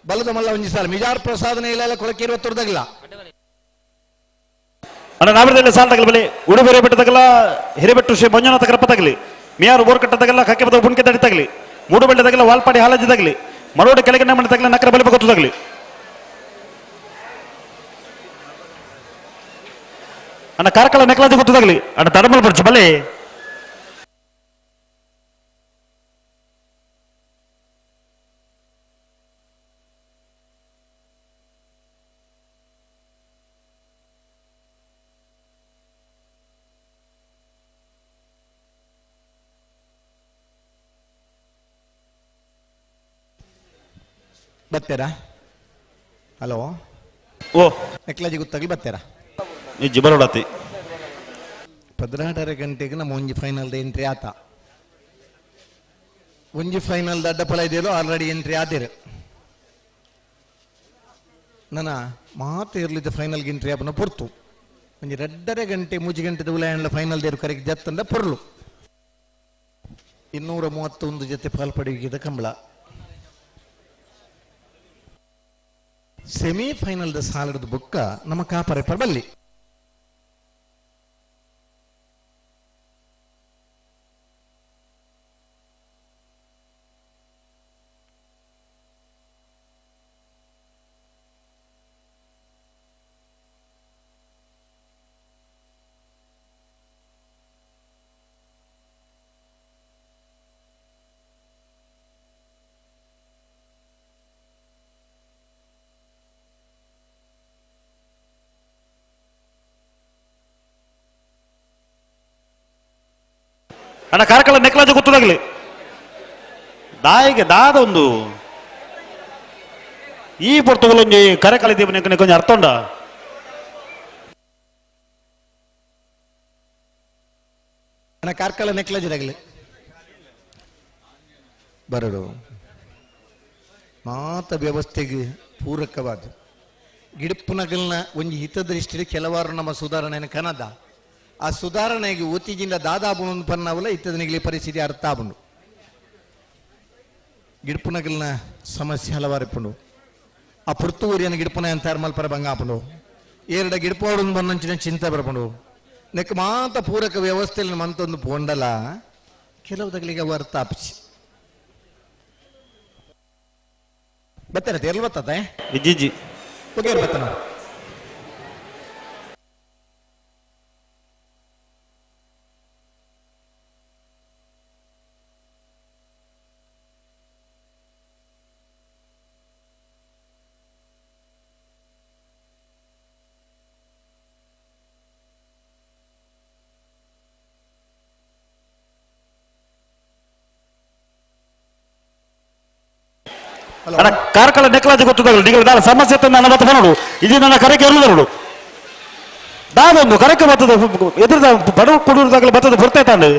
ಬಲದ ಮಲ್ಲ ಒಂಜಿ ಸಾಲ ಮಿಜಾರ್ ಪ್ರಸಾದ್ ಇಲ್ಲ ಕೊಳಕಿರುವ ತುರ್ದಗಿಲ್ಲ. ಅಣ್ಣ ನಾಮರದಲ್ಲಿ ಸಾಲ ತಗಲಿ ಬಲಿ ಉಡುಪಿ ಹಿರೇಬೆಟ್ಟು ತಗಲ ಹಿರೇಬೆಟ್ಟು ಶ್ರೀ ಮಂಜುನಾಥ ಕೃಪ ತಗಲಿ ಮಿಯಾರು ಬೋರ್ಕಟ್ಟ ತಗಲ ಕಕ್ಕೆಪದ ಬುಣ್ಕೆ ತಡಿ ತಗಲಿ ಮೂಡುಬೆಳ್ಳೆ ತಗಲ ವಾಲ್ಪಾಡಿ ಹಾಲಜಿ ತಗಲಿ ಮರೋಡು ಕೆಳಗಿನ ಮನೆ ತಗಲ ನಕರ ಬಲಿ ಗೊತ್ತು ತಗಲಿ. ಅಣ್ಣ ಕಾರ್ಕಳ ನೆಕ್ಲಾಜಿ ಗೊತ್ತು ತಗಲಿ ಅಣ್ಣ ತಡಮಲ್ ಬರ್ಚು ಬಲೆ. ಬರ್ತೀರಾ? ಹಲೋ ಓ ನೆಕ್ಲಾಜಿ ಗೊತ್ತಾಗಲಿ ಬರ್ತೀರಾ? ಇಜ್ಜಿ ಬರೋಡತಿ 12:30 ಗಂಟೆಗೆ ನಮ್ಮ ಒಂಜಿ ಫೈನಲ್ ಎಂಟ್ರಿ ಆತ. ಒಂಜಿ ಫೈನಲ್ ಅಡ್ಡಪಲ ಇದೆಯಲ್ಲೋ ಆಲ್ರೆಡಿ ಎಂಟ್ರಿ ಆದಿರು. ನನ್ನ ಮಾತು ಇರ್ಲಿದ್ದ ಫೈನಲ್ಗೆ ಎಂಟ್ರಿ ಆಪನ ಪೊರ್ತು ಒಂಜಿ 2.5 ಗಂಟೆ 3 ಗಂಟೆದ ಉಲಾಯಣ್ಣ ಫೈನಲ್ ದೇರು ಕರೆಗೆ ಜತ್ತಂದ ಪೊರ್ಲು 231 ಜೊತೆ ಪಾಲ್ಪಡೆಯುವಿದ ಕಂಬಳ. ಸೆಮಿಫೈನಲ್ the ಸಾಲದ ಬುಕ್ಕ ನಮ್ಮ ಕಾಪರೆ ಬಲ್ಲಿ. ಅಣ್ಣ ಕಾರ್ಕಳ ನೆಕ್ಲಾಜೆ ಗೊತ್ತದಾಗಲಿ ದಾಯಿಗೆ ದಾದ ಒಂದು ಈ ಪೊರ್ತುಗಲೊಂಜಿ ಕರೆಕಲ ದೀಪನ ಕೊಂಚ ಅರ್ಥ ಉಂಡ. ಅಣ್ಣ ಕಾರ್ಕಳ ನೆಕ್ಲಾಜಿ ಬರಡು ಮಾತ ವ್ಯವಸ್ಥೆಗೆ ಪೂರಕವಾದ ಗಿಡಪ್ಪನಗಲ್ನ ಒಂಜಿ ಹಿತದೃಷ್ಟಿಲಿ ಕೆಲವಾರು ನಮ್ಮ ಸುಧಾರಣೆಯನ್ನು ಕನದ ಆ ಸುಧಾರಣೆಗೆ ಒತ್ತಿಜಿಂದ ದಾದಾಬುಣ ಪನ್ನವಲ್ಲ ಇತ್ತದನಿಗೆ ಪರಿಸ್ಥಿತಿ ಅರ್ಥ ಆಬುಂಡು. ಗಿಡಪುನಗಲ್ನ ಸಮಸ್ಯೆ ಹಲವಾರು ಇಪ್ಪುಂಡು. ಆ ಪುರ್ತೂರಿಯನ ಗಿಡಪುನ ಅಂತಾರ ಮಲ್ಪರ ಬಂಗಾಪುಂಡು ಏರಡ ಗಿಡಪೋಡು ಬಂದಂಚಿನ ಚಿಂತೆ ಬರ್ಪುಂಡು ನೆಕ್ ಮಾತ ಪೂರಕ ವ್ಯವಸ್ಥೆಯಲ್ಲಿ ಮಂತೊಂದು ಪೋಂಡಲ ಕೆಲವು ತಗಲಿಗೆ ಅವು ಅರ್ಥ ಆಪಿಸಿ ಬತ್ತಾರೆ ಎಲ್ಲಿ ಬರ್ತದೆ ಇಜ್ಜಿಜ್ಜಿ ಓಕೆ ಬತ್ತನ. ಅಣ್ಣ ಕಾರ್ಕಳ ನೆಕ್ಲಾಜಿ ಗೊತ್ತದಾಗಲಿ ನೀವು ದಾದ ಸಮಸ್ಯೆ ನನ್ನ ಮತ್ತೆ ನೋಡು ಇದು ನನ್ನ ಕರೆಗೆ ಇರುವುದು ನೋಡು ದಾದೊಂದು ಕರೆಕ್ಕೆ ಬರ್ತದೆ ಎದುರದ ಬಡವ ಕೊಡುವುದಾಗಲಿ ಬರ್ತದೆ ಬರ್ತಾ ತಾಂಡು.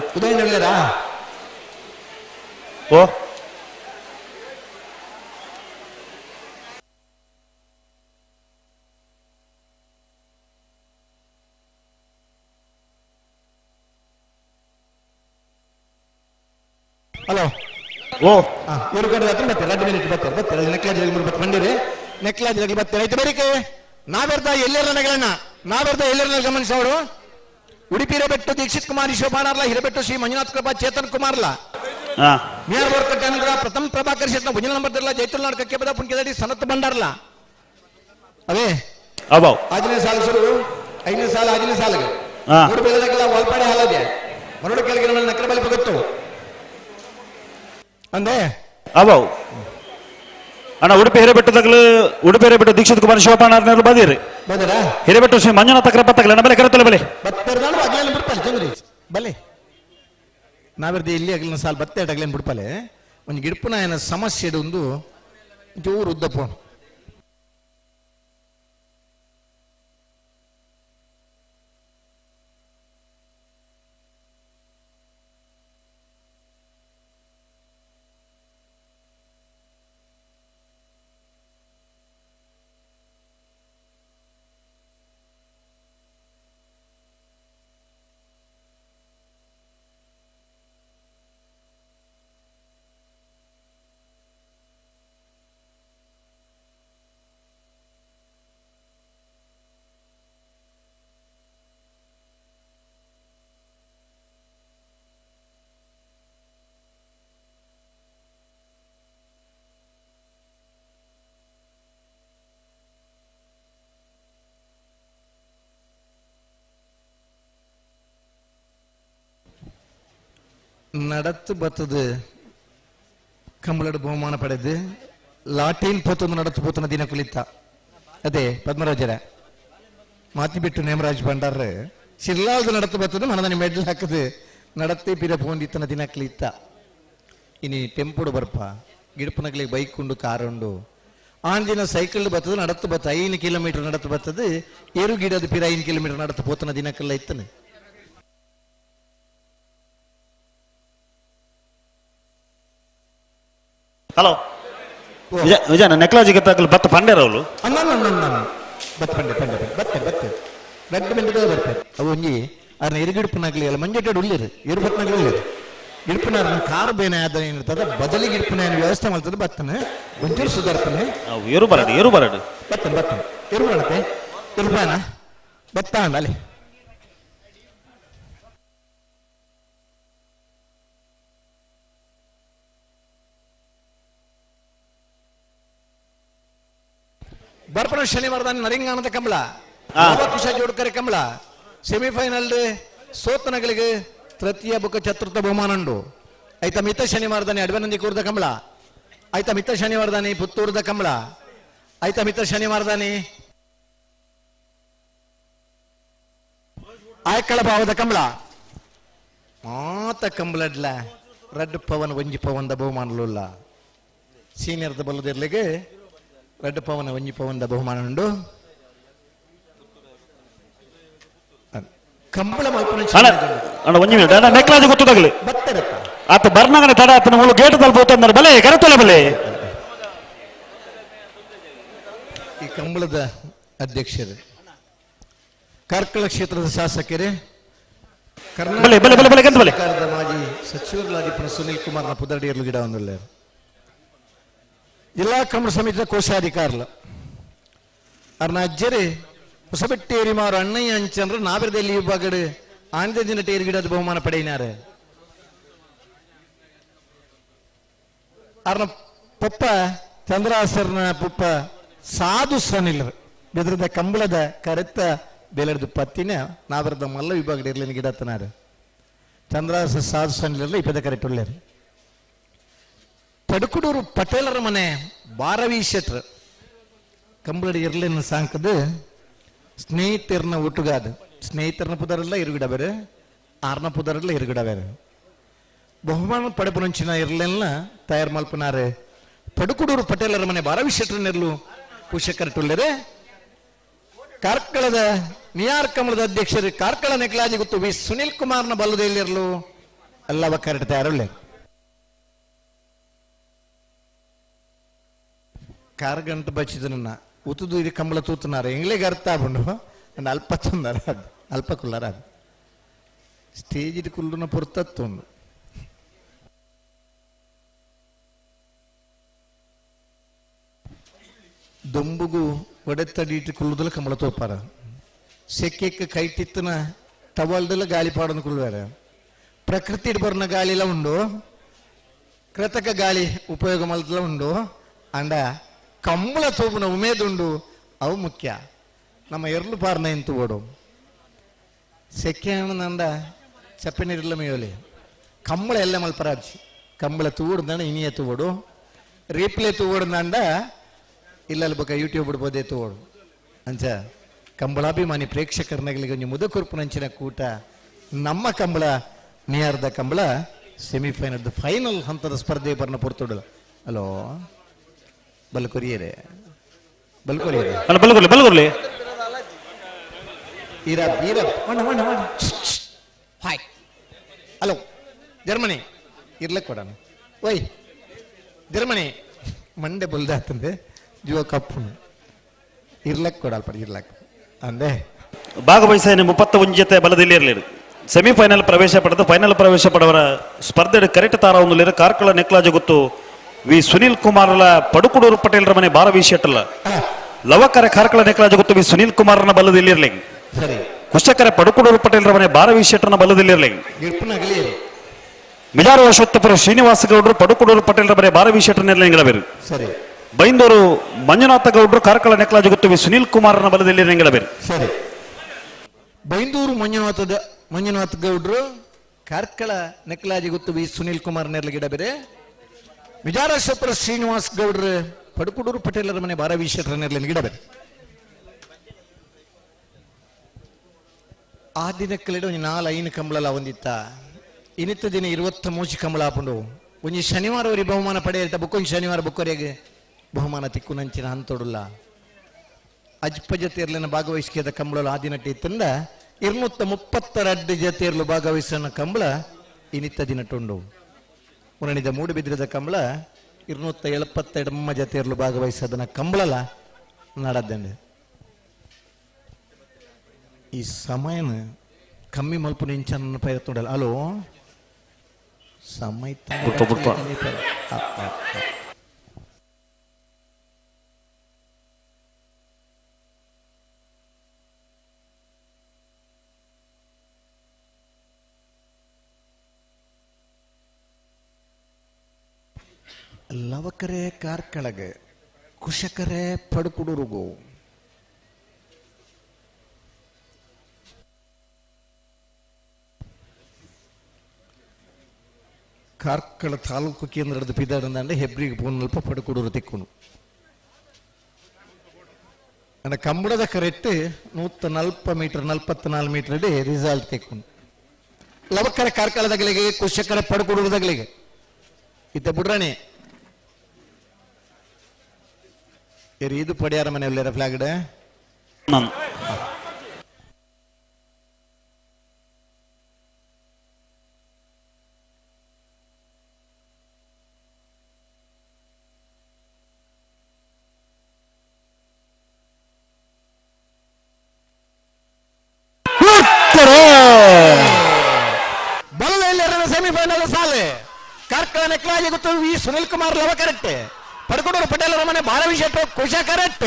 ಓ ಹಲೋ ಓ ಇವರು ಕಡೆ ಹತ್ರ ಬರ್ತಾರೆ 2 ಮಿನಿಟ್ ಬರ್ತಾರೆ ಬರ್ತಾರೆ ನೆಕ್ಲಾಜ್ ಬರ್ತಾರೆ ಬಂದಿರಿ ನೆಕ್ಲಾಜ್ ಬರ್ತಾರೆ ಆಯ್ತು ಬರೀಕೆ ನಾವೆರ್ದ ಎಲ್ಲೆಲ್ಲ ನಗಳಣ್ಣ ನಾವೆರ್ದ ಎಲ್ಲೆಲ್ಲ ಗಮನಿಸೋರು ಉಡುಪಿ ಹಿರೇಬೆಟ್ಟು ದೀಕ್ಷಿತ್ ಕುಮಾರ್ ಶೋಭಾನಾರ್ಲ ಹಿರೇಬೆಟ್ಟು ಶ್ರೀ ಮಂಜುನಾಥ್ ಕೃಪಾ ಚೇತನ್ ಕುಮಾರ್ಲ ಹಾ ಮೇಯರ್ ವರ್ಕಟ್ಟೆ ಪ್ರಥಮ ಪ್ರಭಾಕರ್ ಶೆಟ್ನ ಭುಜನ ನಂಬರ್ ದಿರಲ್ಲ ಜೈತುಲ್ ನಾಡ್ ಕಕ್ಕೆ ಪುಣ್ಯದಡಿ ಸನತ್ ಭಂಡಾರ್ಲ ಅವೇ ಅವಾವ್ ಆಜನೇ ಸಾಲು ಶುರು 5ನೇ ಸಾಲು ಆಜನೇ ಸಾಲಿಗೆ ಹಾ. ಮೂರು ಬೆಳೆದಾಗೆಲ್ಲ ವಾಲ್ಪಾಡೆ ಹಾಲದೆ ಮರಡು ಕೆಳಗೆ ನಕರ ಬಲಿ ಬಗತ್ತು ಅಂದೆ ಅವಾವ್ ಅಣ್ಣ ಉಡುಪಿ ಹಿರೇಬೆಟ್ಟದಾಗಲು ಉಡುಪಿ ಹಿರೇಬೆಟ್ಟು ದೀಕ್ಷಿತ್ ಕುಮಾರ್ ಶಿವಪಾಣ ಬಂದಿರಿ ಬಂದರಾ ಹಿರೇಬೆಟ್ಟು ಶ್ರೀ ಮಂಜುನಾಥ ಕೃಪಾ ತಗಲ ನಮ್ಮ ಬೆಲೆ ಕರೆತಲೆ ಬೆಲೆ ಬತ್ತೆರ್ದಾಳು ಅಗ್ಲೇನು ಬಿಡ್ಪಲೆ ಚಂದ್ರಿ ಬಲೆ ನಾವಿರ್ದು ಇಲ್ಲಿ ಅಗ್ಲಿನ ಸಾಲು ಬತ್ತೆ ಅಗ್ಲೇನು ಬಿಡ್ಪಲೆ ಒಂದು ಗಿಡ್ಪುನ ಏನ ಸಮಸ್ಯೆ ಒಂದು ಜೋರು ಉದ್ದಪ್ಪ நடத்து ಬತ್ತದು ಕಂಬಳಡು ಬಹುಮಾನ ಪಡೆದು ಲಾಟೀನ್ ಪೋತೊಂದು ನಡತು ಪೋತನ ದಿನ ಕುಲಿತ ಅದೇ ಪದ್ಮರಾಜರ ಮಾತಿ ಬಿಟ್ಟು ನೇಮರಾಜ್ ಭಂಡಾರ ಶಿರ್ಲಾಲ್ದು ನಡತು ಬತ್ತದು ಮನದನಿ ಮೆಡ್ಲ್ ಹಾಕದು ನಡತೆ ಪಿರ ಪೋಂದಿತ್ತನ ದಿನ ಕಲಿತ ಇನಿ ಟೆಂಪುಡು ಬರ್ಪ ಗಿಡಪನಗಳಿಗೆ ಬೈಕ್ ಉಂಡು ಕಾರ್ ಉಂಡು ಆಂಜಿನ ಸೈಕಲ್ ಬತ್ತದು ನಡತು ಬತ್ತ 5 ಕಿಲೋಮೀಟರ್ ನಡತು ಬತ್ತದು ಏರು ಗಿಡದ ಪಿರ 5 ಕಿಲೋಮೀಟರ್ ನಡತು ಪೋತನ ದಿನಕ್ಕೆಲ್ಲ ಇತ್ತನೆ. ಹಲೋ ವಿಜಯ ನೆಕ್ಲಾಜಿಗೆ ತಗಲು ಬತ್ತ ಪಂಡೇರವಳು ಅನ್ನ ಬತ್ತ ಪಂಡೆ ಪಂಡೆ ಬತ್ತೆ ಬತ್ತೆ ರೆಡ್ ಮೆಂಟ್ ಬರ್ತೆ ಅವು ಒಂಜಿ ಅದನ್ನ ಎರುಗಿಡ್ಪನಾಗ್ಲಿ ಅಲ್ಲ ಮಂಜೆಟ್ಟೆಡ್ ಉಳ್ಳಿರು ಎರುಬತ್ನಾಗ್ಲಿ ಉಳ್ಳಿರು ಗಿಡ್ಪನ ಕಾರು ಬೇನೆ ಆದ ಏನಿರ್ತದ ಬದಲಿ ಗಿಡ್ಪನ ವ್ಯವಸ್ಥೆ ಮಾಡ್ತದೆ ಬತ್ತನೆ ಒಂಚೂರು ಸುಧಾರ್ಪನೆ ಏರು ಬರಡು ಏರು ಬರಡು ಬತ್ತನೆ ಬತ್ತನೆ ಎರು ಬರತ್ತೆ ಎರುಪಾನ ಬತ್ತ ಅಲ್ಲಿ ಬರ್ಪಣ ಶನಿವಾರದ ನರಿಂಗಾನದ ಕಂಬಳ ಕುಶ ಜೋಡ್ಕರೆ ಕಂಬಳ ಸೆಮಿಫೈನಲ್ ಸೋತನಗಳಿಗೆ ತೃತೀಯ ಬುಕ್ಕ ಚತುರ್ಥ ಬಹುಮಾನ ಉಂಡು ಆಯ್ತಾ ಮಿತ ಶನಿವಾರದಾನೆ ಅಡ್ವನಂದಿ ಕೂರ್ದ ಕಂಬಳ ಆಯ್ತಾ ಮಿತ ಶನಿವಾರದಾನೆ ಪುತ್ತೂರ್ದ ಕಂಬಳ ಆಯ್ತಾ ಮಿತ ಶನಿವಾರದಾನೆ ಆಯ್ಕಳ ಭಾವದ ಕಂಬಳ ಮಾತ ಕಂಬಳಡ್ಲ ರಡ್ಡು ಪವನ್ ಒಂಜಿ ಪವನ್ದ ಬಹುಮಾನಲುಲ್ಲ ಸೀನಿಯರ್ದ ಬಲ್ಲದಿರ್ಲಿಗೆ ರಡ್ಡು ಪವನ ಒಂಜಿ ಪವನದ ಬಹುಮಾನ ಉಂಡು ಕಂಬಳ ಮಲ್ಪನ ಅಣ್ಣ ಒಂಜಿ ಮಿನಿಟ್ ಅಣ್ಣ ನೆಕ್ಲಾಜಿ ಗೊತ್ತದಾಗಲಿ ಆತ ಬರ್ನಗನೆ ತಡ ಆತನ ಮೂಲ ಗೇಟ್ ತಲುಪುತ್ತಂದ್ರೆ ಬಲೆ ಕರೆತಲೆ ಬಲೆ. ಈ ಕಂಬಳದ ಅಧ್ಯಕ್ಷರು ಕಾರ್ಕಳ ಕ್ಷೇತ್ರದ ಶಾಸಕರೇ ಬಲೆ, ಬಲೆ, ಬಲೆ, ಬಲೆ, ಗಂತು ಬಲೆ. ಸರ್ಕಾರದ ಮಾಜಿ ಸಚಿವರುಗಳಾಗಿ ಸುನಿಲ್ ಕುಮಾರ್ನ ಪುದರಡಿಯರ್ಲು ಗಿಡ ಒಂದುಲ್ಲ ಜಿಲ್ಲಾ ಕಂಬಳ ಸಮಿತಿಯ ಕೋಶಾಧಿಕಾರಿಲು ಅರ್ನ ಅಜ್ಜರೇ ಹೊಸಬೆಟ್ಟೇರಿ ಮಾರು ಅಣ್ಣಯ್ಯ ಅಂಚಂದ್ರ ನಾವಿರದಲ್ಲಿ ವಿಭಾಗಡು ಆಂಧ್ರ ದಿನ ಟೇರಿ ಗಿಡದ ಬಹುಮಾನ ಪಡೆಯಿನಾರೆ. ಅರ್ನ ಪಪ್ಪ ಚಂದ್ರಾಸರ್ನ ಪುಪ್ಪ ಸಾಧು ಸನಿಲ್ರು ಬೆದ್ರದ ಕಂಬಳದ ಕರೆತ ಬೆಲೆಡ್ದು ಪತ್ತಿನ ನಾವಿರದ ಮಲ್ಲ ವಿಭಾಗದ ಇರ್ಲಿನ ಗಿಡತ್ತನಾರು ಚಂದ್ರಾಸ ಸಾಧು ಸನಿಲರ್ಲ ಇಪ್ಪದ ಕರೆಕ್ಟ್ ಉಳ್ಳೇರು. ಪಡುಕುಡೂರು ಪಟೇಲರ ಮನೆ ಬಾರವಿ ಶೆಟ್ರು ಕಂಬಳಡಿ ಇರ್ಲಿನ ಸಾಂಕದು ಸ್ನೇಹಿತರನ್ನ ಒಟ್ಟುಗಾದ ಸ್ನೇಹಿತರನ್ನ ಪುದರಲ್ಲ ಇರುಗಿಡ ಬೇರೆ ಆರ್ನ ಪುದರಲ್ಲ ಇರುಗಿಡ ಬೇರೆ ಬಹುಮಾನ ಪಡೆಪುನಂಚಿನ ಇರ್ಲೆಲ್ಲ ತಯಾರು ಮಲ್ಪನಾರೆ ಪಡುಕುಡೂರು ಪಟೇಲರ ಮನೆ ಬಾರವಿ ಶೆಟ್ರನೆರ್ಲು ಕುಶಕರಟುಳ್ಳರೆ ಕಾರ್ಕಳದ ನಿಯಾರ್ ಕಮಲದ ಅಧ್ಯಕ್ಷರು ಕಾರ್ಕಳ ನೆಕ್ಲಾಜಿ ಗೊತ್ತು ವಿ ಸುನಿಲ್ ಕುಮಾರ್ನ ಬಲ್ಲದೆಲ್ಲಿರಲು ಅಲ್ಲವ ಕರೆಕ್ಟ್ ತಯಾರುಳ್ಳೆ ಕಾರ್ಗಂಟು ಬಚ್ಚಿದನ್ನ ಉತುದು ಇದು ಕಂಬಳ ತೂತುನಾರ ಎಂಗ್ಲಿಗೆ ಅರ್ಥ ಆಪುಂಡು ಅಂಡ್ ಅಲ್ಪ ತೊಂದರೆ ಅದು ಅಲ್ಪ ಕುಲ್ಲರ ಅದು ಸ್ಟೇಜ್ ಕುಲ್ಲುನ ಪೊರ್ತತ್ತುಂಡು. ದೊಂಬುಗು ಒಡೆತಡಿಟ್ಟು ಕುಳ್ಳುದಲ ಕಂಬಳ ತೋಪಾರ ಸೆಕೆಕ್ ಕೈಟಿತ್ತನ ಟವಲ್ದಲ್ಲ ಗಾಳಿ ಪಾಡನ್ನು ಕುಳ್ಳುವಾರ ಪ್ರಕೃತಿ ಬರ್ನ ಗಾಳಿಲ ಉಂಡು ಕೃತಕ ಗಾಳಿ ಉಪಯೋಗ ಮಲ್ತಲ ಉಂಡು ಅಂಡ ಕಂಬಳ ತೋಪುನ ಉಮೇದುಂಡು ಅವು ಮುಖ್ಯ. ನಮ್ಮ ಎರ್ಲು ಪಾರ್ನ ಇಂತು ಓಡು ಸೆಕೆ ನಂಡ ಚಪ್ಪೆ ನೀರಿಲ್ಲ ಮೇಯೋಲಿ ಕಂಬಳ ಎಲ್ಲ ಮಲ್ಪರಾಜಿ ಕಂಬಳ ತೂಡ್ದಂಡ ಇನಿಯ ತೂಡು ರೀಪ್ಲೇ ತೂಡ್ದಂಡ ಇಲ್ಲಲ್ಲಿ ಬೊಕ ಯೂಟ್ಯೂಬ್ ಬಿಡ್ಬೋದೇ ತೂಡು ಅಂಚ ಕಂಬಳಾಭಿಮಾನಿ ಪ್ರೇಕ್ಷಕರನಗಲಿಗೆ ಒಂಜಿ ಮುದಕುರ್ಪುನಂಚಿನ ಕೂಟ ನಮ್ಮ ಕಂಬಳ ನಿಯಾರ್ದ ಕಂಬಳ ಸೆಮಿಫೈನಲ್ ಫೈನಲ್ ಹಂತದ ಸ್ಪರ್ಧೆ ಬರ್ನ ಪೊರ್ತುಡಲ. ಹಲೋ ಬಲ್ಕೊರಿಯರೆ ಬಲ್ಕೊರಿಯರೆ ಅಲ್ಲ ಬಲ್ಗುರ್ಲಿ ಬಲ್ಗುರ್ಲಿ ಈರ ಈರ ಮಣ್ಣ ಮಣ್ಣ ಮಣ್ಣ hi hello Germany ಇರ್ಲಕ್ಕೆ ಕೊಡೋಣ ಓಯ್ ಜರ್ಮನಿ ಮಂಡೆ ಬಲ್ದಾತಂದೆ ಜೀವ ಕಪ್ಪುನು ಇರ್ಲಕ್ಕೆ ಕೊಡಲ್ಪ ಇರ್ಲಕ್ಕೆ ಅಂದೆ. ಭಾಗವಹಿಸ 31 ಜೊತೆ ಬಲದಲ್ಲಿ ಇರಲಿ ಸೆಮಿಫೈನಲ್ ಪ್ರವೇಶ ಪಡೆದು ಫೈನಲ್ ಪ್ರವೇಶ ಪಡೆವರ ಸ್ಪರ್ಧೆ ಕರೆಕ್ಟ್ ತಾರ ಒಂದು ಕಾರ್ಕಳ ನೆಕ್ಲಾಜ ಗೊತ್ತು ವಿ ಸುನೀಲ್ ಕುಮಾರ್ಲ ಪಡುಕುಡೂರು ಪಟೇಲ್ರ ಮನೆ ಬಾರವಿ ಶೆಟ್ಟಲ್ಲ ಲವಕರ ಕಾರ್ಕಳ ನೆಕ್ಲಾಜ ಗೊತ್ತು ವಿ ಸುನೀಲ್ ಕುಮಾರ್ನ ಬಲದಲ್ಲಿ ಇರಲಿ. ಸರಿ. ಕುಶಕರ ಪಡುಕುಡೂರು ಪಟೇಲ್ರ ಮನೆ ಬಾರವಿ ಶೆಟ್ಟರ್ನ ಬಲದಲ್ಲಿ ಇರಲಿ. ಮಿಜಾರು ಅಶ್ವತ್ಥಪುರ ಶ್ರೀನಿವಾಸ ಗೌಡರು ಪಡುಕುಡೂರು ಪಟೇಲ್ರ ಮನೆ ಬಾರವಿ ಶೆಟ್ಟರ್ನ ಸರಿ. ಬೈಂದೂರು ಮಂಜುನಾಥ ಗೌಡರು ಕಾರ್ಕಳ ನೆಕ್ಲಾಜ ಗೊತ್ತು ವಿ ಸುನೀಲ್ ಕುಮಾರ್ನ ಬಲದಲ್ಲಿ ಇರಲಿ. ಸರಿ. ಬೈಂದೂರು ಮಂಜುನಾಥ ಗೌಡ್ರು ಕಾರ್ಕಳ ನೆಕ್ಲಾಜಿ ಗೊತ್ತು ವಿ ಸುನೀಲ್ ಕುಮಾರ್ ನೇರ್ಲಗಿಡ ಬೇರೆ ವಿಜಾರೇಶ್ವರ ಶ್ರೀನಿವಾಸ್ ಗೌಡ್ರು ಪಡುಕುಡೂರು ಪಟೇಲರ ಮನೆ ಬಾರವಿ ಶೆಟ್ಟರ ನೇರ್ಲಿನ ಗಿಡ ಬೇರೆ. ಆ ದಿನಕ್ಕಲ್ಲಿಡ ಒಂಜಿ ನಾಲ್ ಐನು ಕಂಬಳಲ ಒಂದಿತ್ತ ಇನ್ನಿತ್ತ ದಿನ 23 ಕಂಬಳ ಆಪುಂಡು. ಒಂಜಿ ಶನಿವಾರ ಅವರಿ ಬಹುಮಾನ ಪಡೆಯಲ್ಟ ಬುಕ್ಕೊಂಜಿ ಶನಿವಾರ ಬುಕ್ಕೊರೆಗೆ ಬಹುಮಾನ ತಿಕ್ಕು ನಂಚಿನ ಹಂತೊಡುಲ್ಲ. ಅಜ್ಪ ಜತೆಯರ್ಲಿನ ಭಾಗವಹಿಸಿದ ಕಂಬಳಲು ಆ ದಿನಟ್ಟಿ ಇತ್ತಂದ 232 ಜತೆಯರ್ಲು ಭಾಗವಹಿಸನ ಕಂಬಳ ಇನ್ನಿತ್ತ ದಿನಟುಂಡು. ಉರಣಿದ ಮೂಡುಬಿದ್ರದ ಕಂಬಳ 272 ಜತೆಯರ್ಲು ಭಾಗವಹಿಸದನ ಕಂಬಳಲ ನಡದ್ದಂಡೆ. ಈ ಸಮಯನ ಕಮ್ಮಿ ಮಲ್ಪು ನಿಂಚನ ಪೈರತ್ತುಂಡಲ್ಲ. ಹಲೋ ಸಮಯ ಬುಡ್ಪ ಬುಡ್ಪ. ಲವಕರೆ ಕಾರ್ಕಳಗೆ ಕುಶಕರೆ ಪಡುಕುಡುರುಗು ಕಾರ್ಕಳ ತಾಲೂಕು ಕೇಂದ್ರದ ಪಿದಾಡಂದಾಂಡ ಹೆಬ್ರಿಗೆ ಪೋನಲ್ಪ ಪಡುಕುಡೂರು ತಿಕ್ಕುನು. ಅಂಡ ಕಂಬಳದ correct 140 metre 44 metre ಅಡಿ ರಿಸಲ್ಟ್ ತಿಕ್ಕುನು. ಲವಕರ ಕಾರ್ಕಳದಗಲಿಗೆ ಕುಶಕರ ಪಡುಕುಡೂರುದಗಲಿಗೆ ಇತ್ತ ಬುಡ್ರಾಣಿ ಇದು ಪಡಿಯಾರ ಮನೆ ಫ್ಲಾಗ್ ನಾನು ಸೆಮಿಫೈನಲ್ ಸಾಲೆ ಕಾರ್ಕಳ ನೆಕ್ಲಾಜಿ ಗೊತ್ತು ವಿ ಸುನಿಲ್ ಕುಮಾರ್ ಲವ ಕರೆಕ್ಟ್ ಪಡ್ಕೊಡೂರು ಪಟೇಲ್ ಮನೆ ಬಾರವಿ ಶೆಟ್ಟರು ಕುಶ ಕರೆಕ್ಟ್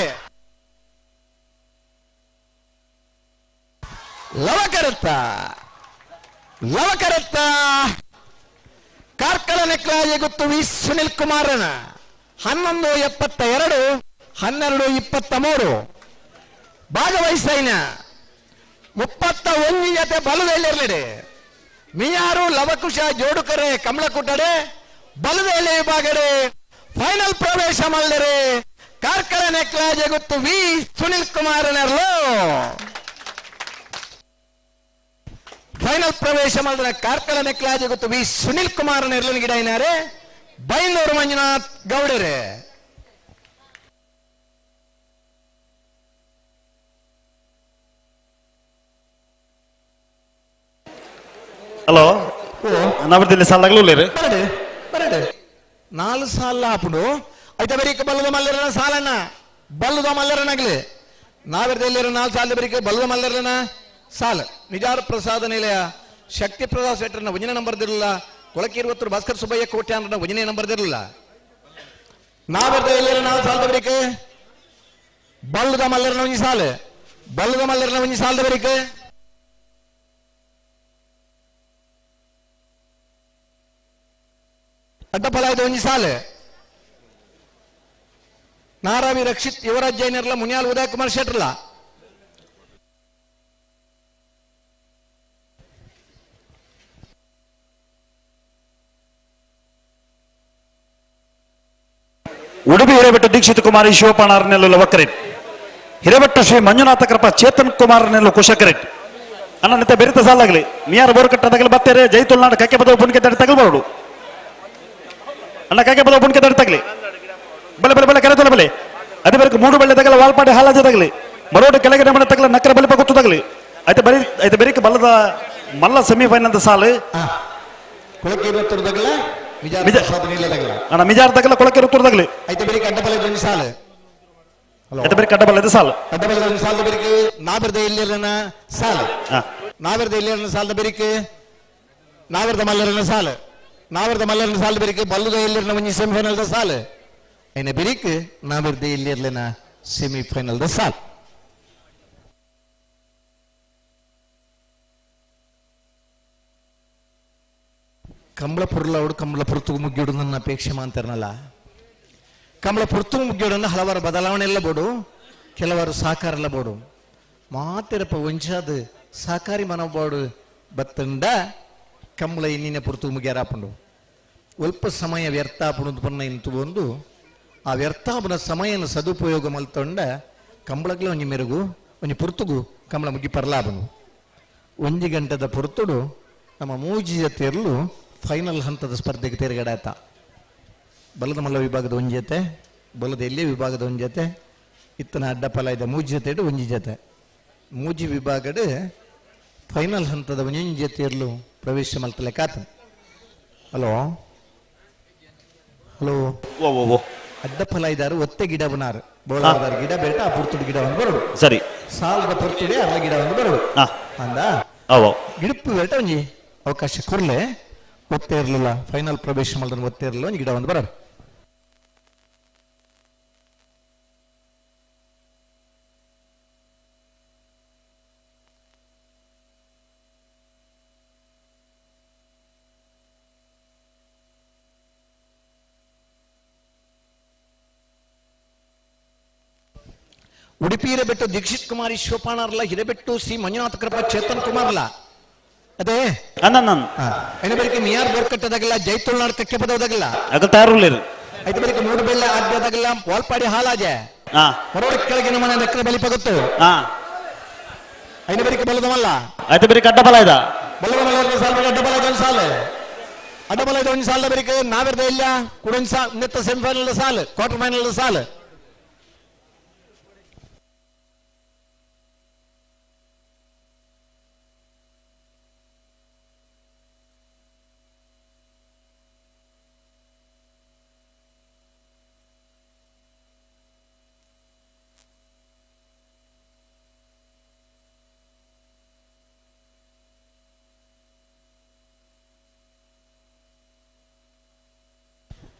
ಲವಕರತ್ತ ಲವಕರತ್ತ ಕಾರ್ಕಳ ನೆಕ್ಲಾಜಿ ಗೊತ್ತು ವಿ ಸುನಿಲ್ ಕುಮಾರನ 11:72 12:23 ಭಾಗವಹಿಸೈನ 31 ಜೊತೆ ಬಲದಲ್ಲಿರಲಿದೆ. ಮಿಯಾರು ಲವಕುಶ ಜೋಡುಕರೆ ಕಮಲಕುಟ್ಟಡೆ ಬಲದೆಲೆ ವಿಭಾಗಡೆ ಫೈನಲ್ ಪ್ರವೇಶ ಮಲ್ಲರೆ ಕಾರ್ಕಳ ನೆಕ್ಲಾಜೆ ಗೊತ್ತು ವಿ ಸುನಿಲ್ ಕುಮಾರ್ ನೆರ್ಲು ಫೈನಲ್ ಪ್ರವೇಶ ಮಾಡಿದ ಕಾರ್ಕಳ ನೆಕ್ಲಾಜೆ ಗೊತ್ತು ವಿ ಸುನಿಲ್ ಕುಮಾರ್ ನೆರ್ಲನ್ ಗಿಡ ಇನಾರೆ ಬೈಂದೂರು ಮಂಜುನಾಥ್ ಗೌಡರೆ. ಹಲೋ ನಾವರ್ದಲ್ಲಿ ಸಾಲಾಗಲೂ ಬರಡು ಬರಡು ನಾಲ್ ಸಾಲ ಆಪುಂಡು ಐತ ಬರೀಕ ಬಲ್ಲದ ಮಲ್ಲರನ ಸಾಲಣ್ಣ ಬಲ್ಲದ ಮಲ್ಲರನಾಗ್ಲಿ ನಾವೆರ್ದೆಲ್ಲಿರೋ ನಾಲ್ ಸಾಲ ಬರೀಕ ಬಲ್ಲದ ಮಲ್ಲರನ ಸಾಲ ನಿಜಾರ ಪ್ರಸಾದ ನಿಲಯ ಶಕ್ತಿ ಪ್ರಸಾದ್ ಶೆಟ್ಟರ್ನ ಒಂಜನೇ ನಂಬರ್ ದಿರಲಿಲ್ಲ. ಕೊಳಕಿರುವತ್ತರು ಭಾಸ್ಕರ್ ಸುಬ್ಬಯ್ಯ ಕೋಟ್ಯಾನ್ರನ್ನ ಒಂಜನೇ ನಂಬರ್ ದಿರಲಿಲ್ಲ. ನಾವೆರ್ದೆಲ್ಲಿರೋ ನಾಲ್ ಸಾಲದ ಬರೀಕ ಬಲ್ಲದ ಮಲ್ಲರನ ಒಂಜಿ ಸಾಲು ಬಲ್ಲದ ಮಲ್ಲರನ ಒಂಜಿ ಸಾಲದ ಬರಿಕ್ ಅಡ್ಡಫಲಾಯದ ಒಂಜಿ ಸಾಲು ನಾರಾವಿ ರಕ್ಷಿತ್ ಯುವರಾಜ್ ಜೈನರ್ಲ ಮುನಿಯಾಲ್ ಉದಯ್ ಕುಮಾರ್ ಶೆಟ್ರಲ ಉಡುಪಿ ಹಿರೇಬೆಟ್ಟು ದೀಕ್ಷಿತ್ ಕುಮಾರಿ ಶಿವಪಾಣಾರ್ನೆಲ್ಲು ಲವಕರೆಟ್ ಹಿರೇಬೆಟ್ಟು ಶ್ರೀ ಮಂಜುನಾಥ ಕೃಪಾ ಚೇತನ್ ಕುಮಾರ್ ನೆಲ್ಲು ಕುಶಕರೆಟ್ ಅಣ್ಣ ನಿತ್ತ ಬೆರಿತ ಸಾಲಾಗಲಿ ನಿಯಾರ ಬೋರ್ಕಟ್ಟದಾಗಲಿ ಬತ್ತೇರೆ ಜೈ ತುಳ್ನಾಡು ಕಕ್ಕೆ ಬದವು ಪುಣ್ಕೆ ತಡಿ ತಗಲ್ಬಾರ್ದು ಅಣ್ಣ ಕಕ್ಕೆ ಬದವು ಪುಣ್ಕೆ ತಡಿ ತಗಲಿ ಬಲೆ ಬಲೆ ಬಲೆ ಕರೆ ತೊಲೆ ಬಲೆ ಅದೇ ಬರಕು ಮೂಡು ಬಳ್ಳೆ ತಗಲ ವಾಲ್ಪಾಡಿ ಹಾಲಾಜ ತಗಲಿ ಮರೋಡು ಕೆಳಗೆ ನಮನ ತಗಲ ನಕ್ಕರ ಬಲಿಪ ಗೊತ್ತು ತಗಲಿ ಐತೆ ಬರಿ ಐತೆ ಬೆರಿಕ ಬಲ್ಲದ ಮಲ್ಲ ಸೆಮಿಫೈನಲ್ ಸಾಲು ಕುಳಕ್ಕೆ ತಗಲ ಅಣ್ಣ ಮಿಜಾರ್ ತಗಲ ಕೊಳಕ್ಕೆ ತಗಲಿ ಐತೆ ಬೆರಿಕ ಅಡ್ಡಬಲ ಒಂಜಿ ಸಾಲು ಐತೆ ಬೆರಿಕ ಅಡ್ಡಬಲ ಇದು ಸಾಲು ಅಡ್ಡಬಲ ಒಂಜಿ ಸಾಲದ ಬೆರಿಕ ನಾಬರ್ದ ಇಲ್ಲಿರನ ಸಾಲು ನಾವರ್ದ ಇಲ್ಲಿರನ ಸಾಲದ ಬೆರಿಕ ನಾವರ್ದ ಮಲ್ಲರನ ಸಾಲು ನಾವರ್ದ ಮಲ್ಲರನ ಸಾಲದ ಬೆರಿಕ ಬಲ್ಲದ ಇಲ್ಲಿರನ ಒಂಜಿ ಸೆಮಿಫೈನಲ್ the ಸಾಲು ಐನ ಬೆರಿಕ್ ನಾವರ್ದ ಇಲ್ಲಿರ್ಲಿನ ಸೆಮಿಫೈನಲ್ the ಸಾಲು ಕಂಬಳ ಪುರ್ಲವಡು ಕಂಬಳ ಪುರ್ತುಗು ಮುಗ್ಗಿಡು ನನ್ನ ಅಪೇಕ್ಷೆ ಮಾಂತಿರ್ನಲ್ಲ ಕಂಬಳ ಪುರ್ತುಗು ಮುಗ್ಗಿಡನ್ನ ಹಲವಾರು ಬದಲಾವಣೆ ಎಲ್ಲ ಬೋಡು ಕೆಲವರು ಸಹಕಾರ ಎಲ್ಲ ಬೋಡು ಮಾತಿರಪ್ಪ ಒಂಚಾದ ಸಹಕಾರಿ ಮನೋಬೋಡು ಬತ್ತಂಡ ಕಂಬಳ ಇನ್ನಿನ ಪುರ್ತುಗು ಮುಗಿಯಾರಾಪುಂಡು ಅಲ್ಪ ಸಮಯ ವ್ಯರ್ಥ ಆಪುಣದು ಪನ್ನ ಇಂತು ಒಂದು ಆ ವ್ಯರ್ಥಾಪನ ಸಮಯನ ಸದುಪಯೋಗ ಮಲ್ತೊಂಡ ಕಂಬಳಗ್ಲ ಒಂಜಿ ಮೆರುಗು ಒಂಜಿ ಪುರ್ತುಗು ಕಂಬಳ ಮುಗಿ ಪರ್ಲಾಪನು ಒಂಜಿ ಗಂಟೆದ ಪುರ್ತುಡು ನಮ್ಮ ಮೂಜಿ ಜೊತೆಯಲ್ಲೂ ಫೈನಲ್ ಹಂತದ ಸ್ಪರ್ಧೆಗೆ ತೇರ್ಗಡೆ ಆತ ಬಲದ ಮಲ್ಲ ವಿಭಾಗದ ಒಂಜಿ ಜೊತೆ ಬಲದ ಎಲ್ಲಿ ವಿಭಾಗದ ಒಂಜಿ ಜೊತೆ ಇತ್ತನ ಅಡ್ಡಪಲ ಇದೆ ಮೂಜಿ ಜೊತೆ ಇಡು ಒಂಜಿ ಜೊತೆ ಮೂಜಿ ವಿಭಾಗದ ಫೈನಲ್ ಹಂತದ ಒಂಜೊಂಜಿ ಜೊತೆಯಲ್ಲೂ ಪ್ರವೇಶ ಮಲ್ತಲೆಕಾತ ಹಲೋ ಹಲೋ ಓ ಓ ಓ ಅಡ್ಡಫಲ ಇದಾರು ಒತ್ತೆ ಗಿಡ ಬನಾರು ಬೋಳಾರ್ದಾರ ಗಿಡ ಬೇಟ ಆ ಪುರ್ತುಡು ಗಿಡ ಒಂದು ಬರೋಡು ಸರಿ ಸಾಲದ ಪುರ್ತುಡಿ ಅರ್ಲ ಗಿಡ ಒಂದು ಬರೋಡು ಅಂದ ಅವ ಗಿಡಪ್ಪು ಬೇಟ ಒಂಜಿ ಅವಕಾಶ ಕೊರ್ಲೆ ಒತ್ತೆ ಇರಲಿಲ್ಲ ಫೈನಲ್ ಪ್ರವೇಶ ಮಲ್ದನ್ ಒತ್ತೆ ಇರಲಿಲ್ಲ ಒಂಜಿ ಗಿಡ ಒಂದು ಬರೋಡು ಉಡುಪಿ ಹಿರೇಬೆಟ್ಟು ದೀಕ್ಷಿತ್ ಕುಮಾರಿ ಶಿವಪಾಣರ್ಲ ಹಿರೇಬೆಟ್ಟು ಶ್ರೀ ಮಂಜುನಾಥ ಕೃಪಾ ಚೇತನ್ ಕುಮಾರ್ಲ ಅದೇ ಐನ ಬಳಿಕ ಮಿಯಾರ್ ಬೋರ್ಕಟ್ಟದಾಗಲ್ಲ ಜೈತುಳ್ನಾಡ್ ಕಕ್ಕೆ ಪದವದಾಗಲ್ಲ ಅಗ ತಯಾರುಳ್ಳಿರು ಐತ ಬಳಿಕ ಮೂಡು ಬೆಲ್ಲ ಆದ್ಯದಾಗಲ್ಲ ವಾಲ್ಪಾಡಿ ಹಾಲಾಜೆ ಹೊರಗಡೆ ಕೆಳಗಿನ ಮನೆ ನಕ್ಕರೆ ಬಲಿಪ ಗೊತ್ತು ಐನ ಬಳಿಕ ಬಲದಮಲ್ಲ ಐತೆ ಬೆರಿಕ ಅಡ್ಡಬಲ ಇದ ಬಲದಮಲ್ಲ ಸಾಲ ಅಡ್ಡಬಲ ಒಂದು ಸಾಲು ಅಡ್ಡಬಲ ಇದೆ ಒಂದು ಸಾಲ ಬರಿಕ ನಾವೆರ್ದ ಇಲ್ಲ ಕುಡೊಂದು ಸಾ ನೆತ್ತ ಸೆಮಿಫೈನಲ್ ಸಾಲು ಕ್ವಾರ್ಟರ್ ಫೈನಲ್ ಸಾಲು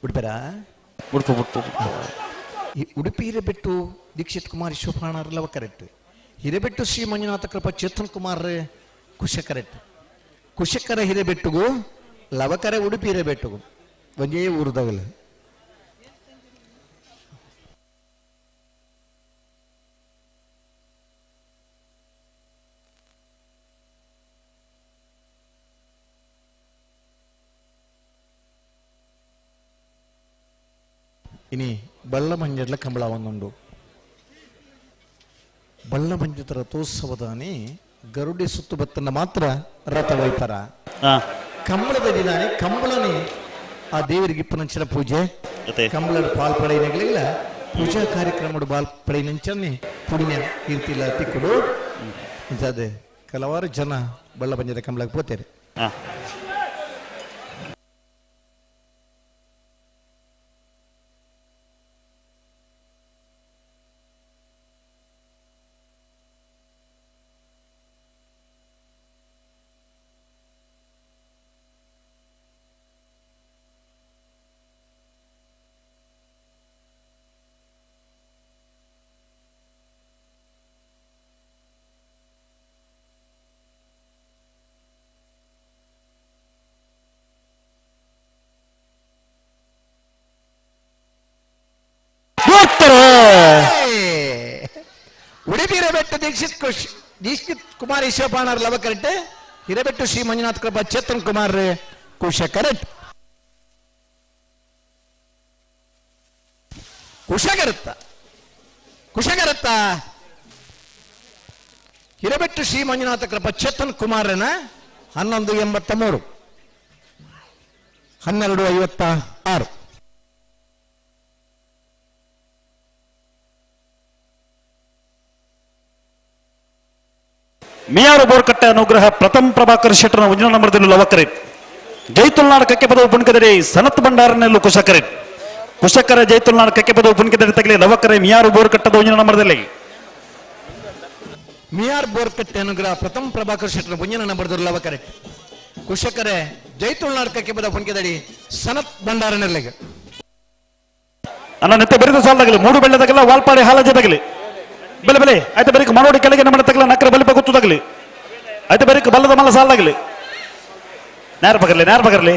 ಉಡುಪರ ಉಡುಪು ಉಡುಪು ಈ ಉಡುಪಿ ಹಿರೇಬೆಟ್ಟು ದೀಕ್ಷಿತ್ ಕುಮಾರ್ ಶಿವಪಾಣರ್ಲವ ಕರೆಕ್ಟ್ ಹಿರೇಬೆಟ್ಟು ಶ್ರೀ ಮಂಜುನಾಥ ಕೃಪಾ ಚೇತನ್ ಕುಮಾರ್ ಕುಶ ಕರೆಕ್ಟ್ ಕುಶಕರ ಹಿರೇಬೆಟ್ಟುಗು ಲವಕರ ಉಡುಪಿ ಹಿರೇಬೆಟ್ಟುಗು ಒಂದೇ ಊರುದಾಗಲ ಇನಿ ಬಳ್ಳಮಂಜಡ್ಲ ಕಂಬಳ ಒಂದುಂಡು ಬಳ್ಳಮಂಜದ ರಥೋತ್ಸವದಾನಿ ಗರುಡಿ ಸುತ್ತು ಬತ್ತನ್ನ ಮಾತ್ರ ರಥ ವೈಪರ ಕಂಬಳದ ದಿನಾನಿ ಕಂಬಳನಿ ಆ ದೇವರಿಗೆ ಇಪ್ಪನಂಚಿನ ಪೂಜೆ ಕಂಬಳದ ಪಾಲ್ ಪಡೆಯನಗಳಿಲ್ಲ ಪೂಜಾ ಕಾರ್ಯಕ್ರಮದ ಬಾಲ್ ಪಡೆಯನಂಚನೆ ಪುಣ್ಯ ಕೀರ್ತಿಲ ತಿಕ್ಕುಡು ಇಂಥದ್ದೇ ಕೆಲವಾರು ಜನ ಬಳ್ಳಮಂಜದ ಕಂಬಳಕ್ಕೆ ಹೋಗ್ತಾರೆ. Hirebettu Dixit Dixit Kumar ಈಶ್ವಪಾಣರ್ ಲವಕರೆಟ್ Hirebettu Shri Manjunath ಕೃಪಾ ಚೇತನ್ ಕುಮಾರ್ ಕುಶಕರೆಟ್ ಕುಶಗರತ್ತ ಕುಶಗರತ್ತ ಹಿರೇಬೆಟ್ಟು ಶ್ರೀ ಮಂಜುನಾಥ ಕೃಪಾ ಚೇತನ್ ಕುಮಾರನ 11.83 12.56. ಮಿಯಾರು ಬೋರ್ಕಟ್ಟೆ ಅನುಗ್ರಹ ಪ್ರಥಮ್ ಪ್ರಭಾಕರ್ ಶೆಟ್ಟರ್ನ ಒಂಜಿನ ನಂಬರ್ದಲ್ಲಿ ಲವಕರೆ ಜೈತುಲ್ನಾಡ್ ಕಕ್ಕೆ ಪದವು ಪುಣ್ಕದಡಿ ಸನತ್ ಭಂಡಾರನೆಲ್ಲು ಕುಶಕರೆ ಕುಶಕರ ಜೈತುಲ್ನಾಡ್ ಕಕ್ಕೆ ಪದವು ಪುಣ್ಕದಡಿ ತಗಲಿ ಲವಕರೆ ಮಿಯಾರು ಬೋರ್ಕಟ್ಟದ ಒಂಜಿನ ನಂಬರ್ದಲ್ಲಿ ಮಿಯಾರ್ ಬೋರ್ಕಟ್ಟೆ ಅನುಗ್ರಹ ಪ್ರಥಮ್ ಪ್ರಭಾಕರ್ ಶೆಟ್ಟರ್ ಒಂಜಿನ ನಂಬರ್ದಲ್ಲಿ ಲವಕರೆ ಕುಶಕರೆ ಜೈತುಲ್ನಾಡ್ ಕಕ್ಕೆ ಪದ ಪುಣ್ಕದಡಿ ಸನತ್ ಭಂಡಾರನೆಲ್ಲಿಗೆ ಅನ್ನ ನೆತ್ತೆ ಬೆರೆದ ಸಾಲದಾಗಲಿ ಮೂಡು ಬೆಳ್ಳೆದಾಗಲ್ಲ ವಾಲ್ಪಾಡಿ ಹಾಲಜದಾಗಲಿ ಬೆಲೆ ಬೆಲೆ ಆಯ್ತು ಬೆರಿಕ ಮನೋಡಿ ಕೆಳಗೆ ನಮ್ಮ ತಗಲ ನಕ್ಕರ ಬಲಿಪ ಗೊತ್ತದಾಗಲಿ ಆಯ್ತು ಬೆರಿಕ ಬಲ್ಲದ ಮಲ್ಲ ಸಾಲದಾಗಲಿ ನೇರ ಬಗರ್ಲಿ ನೇರ ಬಗರ್ಲಿ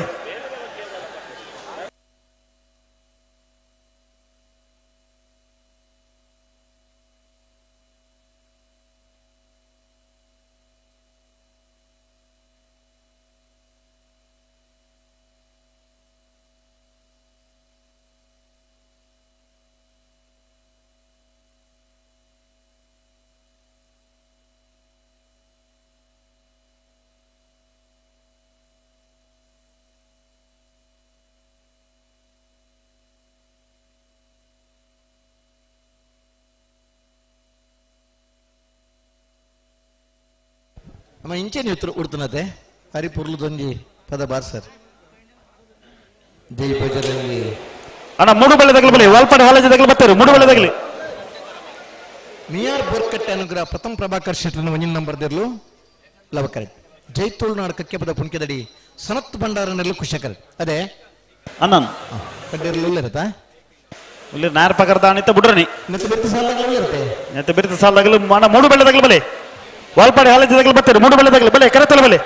ನಮ್ಮ ಇಂಚೆನೆ ಉಡ್ತನತೆ ಹರಿಪುರ್ಲುದೊಂಜಿ ಪದ ಬಾರ್ ಸರ್ ಜೈ ಬಜರಂಗಿ ಅಣ್ಣ ಮೂಡು ಬೆಳ್ಳೆದಾಗಲಿ ಬಲಿ ವಾಲ್ಪಾಡಿ ಹಾಲಜದಾಗಲಿ ಬರ್ತಾರೆ ಮೂಡು ಬೆಳ್ಳೆದಾಗಲಿ ಮಿಯಾರ್ ಬೋರ್ಕಟ್ಟೆ ಅನುಗ್ರಹ ಪ್ರಥಮ್ ಪ್ರಭಾಕರ್ ಶೆಟ್ಟರ್ನ ಒಂಜಿನ ನಂಬರ್ ದಿರ್ಲು ಲವಕರೆ ಜೈತುಳ್ನಾಡ್ ಕಕ್ಕೆ ಪದ ಪುಣ್ಕೆದಡಿ ಸನತ್ ಭಂಡಾರನೆಲ್ಲ ಕುಶಕರ್ ಅದೇ ಅಣ್ಣ ಕಡ್ಡಿರ್ಲು ಇರುತ್ತಾ ಇಲ್ಲಿ ನಾರ್ ಪಕರ್ದ ಅಣಿತ ಬುಡ್ರನಿ ನೆತ್ತ ಬಿರ್ತ ಸಾಲದಾಗಲೂ ಇರುತ್ತೆ ನೆತ್ತ ಬಿರ್ತ ಸಾಲದಾಗಲು ಅಣ್ಣ ಮೂಡು ಬೆಳ್ಳೆದಾಗಲಿ ಬಲಿ ವಾಲ್ಪಾಡಿ ಹಾಲಜದಾಗಲಿ ಬರ್ತಾರೆ ಮೂಡು ಬೆಳ್ಳೆದಾಗಲಿ ಬಲೆ ಕರೆತಲ ಬಲೆ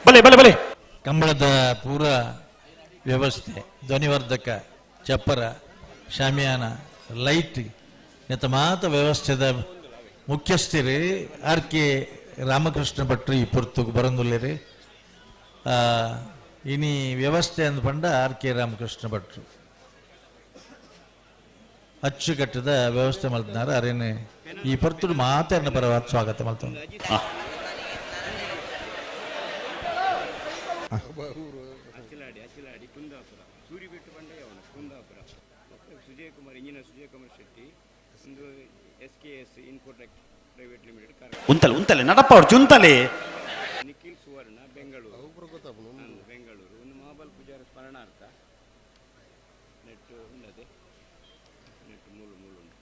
ಬಲೆ ಬಲೆ ಬಲೆ ಕಂಬಳದ ಪೂರ ವ್ಯವಸ್ಥೆ ಧ್ವನಿವರ್ಧಕ ಚಪ್ಪರ ಶಾಮಿಯಾನ ಲೈಟ್ ನೆತ್ತ ಮಾತ ವ್ಯವಸ್ಥೆದ ಮುಖ್ಯಸ್ಥರು ಆರ್ ಕೆ ರಾಮಕೃಷ್ಣ ಭಟ್ರು ಈ ಪೊರ್ತುಗು ಬರಂದುಲ್ಲೇರಿ. ಇನಿ ವ್ಯವಸ್ಥೆ ಅಂದ್ ಪಂಡ ಆರ್ ಕೆ ರಾಮಕೃಷ್ಣ ಭಟ್ರು ಅಚ್ಚುಕಟ್ಟದ ವ್ಯವಸ್ಥೆ ಮಲ್ತನಾರ. ಅರೇನೆ ಈ ಪೊರ್ತುಡು ಮಾತಾಡಿನ ಪರವಾದ ಸ್ವಾಗತ ಮಲ್ತ. ಅಚಿಲಾಡಿ ಕುಂದಾಪುರ ಸೂರಿಬೆಟ್ಟು ಬಂಡೆಯವನ ಕುಂದಾಪುರ ಸುಜಯ್ ಕುಮಾರ್ ಇಂಜಿನಿಯರ್ ಸುಜಯ್ ಕುಮಾರ್ ಶೆಟ್ಟಿ ಒಂದು S K S Infotech private limited. ಉಂತಲೆ ಉಂತಲೆ ನಡಪ್ಪ ಅವ್ರು ಚುಂತಲೆ. ನಿಖಿಲ್ ಸುವರ್ಣ ಬೆಂಗಳೂರು ಬೆಂಗಳೂರು ಒಂದು ಮಹಾಬಲ್ ಪೂಜಾರ ಸ್ಮರಣಾರ್ಥ ನೆಟ್ಟು ಉನ್ನದೆ ನೆಟ್ಟು ಮೂಲು ಮೂಲು ಉಂಟು.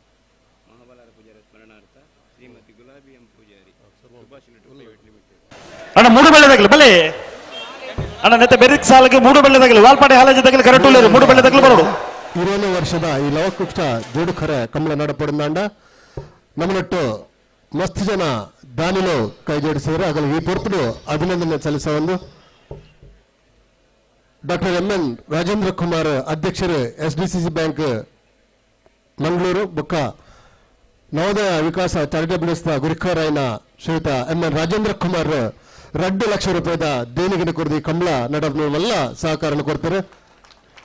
ಮಹಾಬಲಾರ ಪೂಜಾರ ಸ್ಮರಣಾರ್ಥ ಶ್ರೀಮತಿ ಗುಲಾಬಿ M Poojary Subhash net private limited. ಅಣ್ಣ ಮೂಡು ಬೆಳೆದಾಗಲಿ ಬಲೆ ಅಣ್ಣ ನೆತ್ತ ಬೆರಿಕ್ ಸಾಲಕ್ಕೆ ಮೂಡು ಬೆಳೆದಾಗಲಿ ವಾಲ್ಪಾಡಿ ಹಾಲಜದಾಗಲಿ ಕರೆಟುಲ್ಲೇರು ಮೂಡು ಬೆಳೆದಾಗಲಿ ಬರೋಡು. 20 ವರ್ಷದ ಈ ಲವಕುಕ್ಷ ಜೋಡುಖರೆ ಕಮಲ ನಡಪಡುಂದಾಂಡ ನಮ್ಮನಟ್ಟು ಮಸ್ತ್ ಜನ ದಾನಿಲು ಕೈ ಜೋಡಿಸಿದರೆ ಆಗಲು ಈ ಪೊರ್ತುಡು ಅಭಿನಂದನೆ ಸಲ್ಲಿಸ ಒಂದು doctor M N Rajendra Kumar ಅಧ್ಯಕ್ಷರು S D C C bank Mangaluru ಬೊಕ್ಕ ನವೋದಯ ವಿಕಾಸ ಚಾರಿಟಬಲ್ ಗುರಿಖರಾಯನ ಶ್ರೀಯುತ ಎಂ ಎನ್ ರಾಜೇಂದ್ರ ಕುಮಾರ್ 2 ಲಕ್ಷ ರೂಪಾಯಿದ ದೇಣಿಗೆ ಕೊರದಿ ಕಮಲ ನಡವಲ್ಲ ಸಹಕಾರ ಕೊಡ್ತಾರೆ.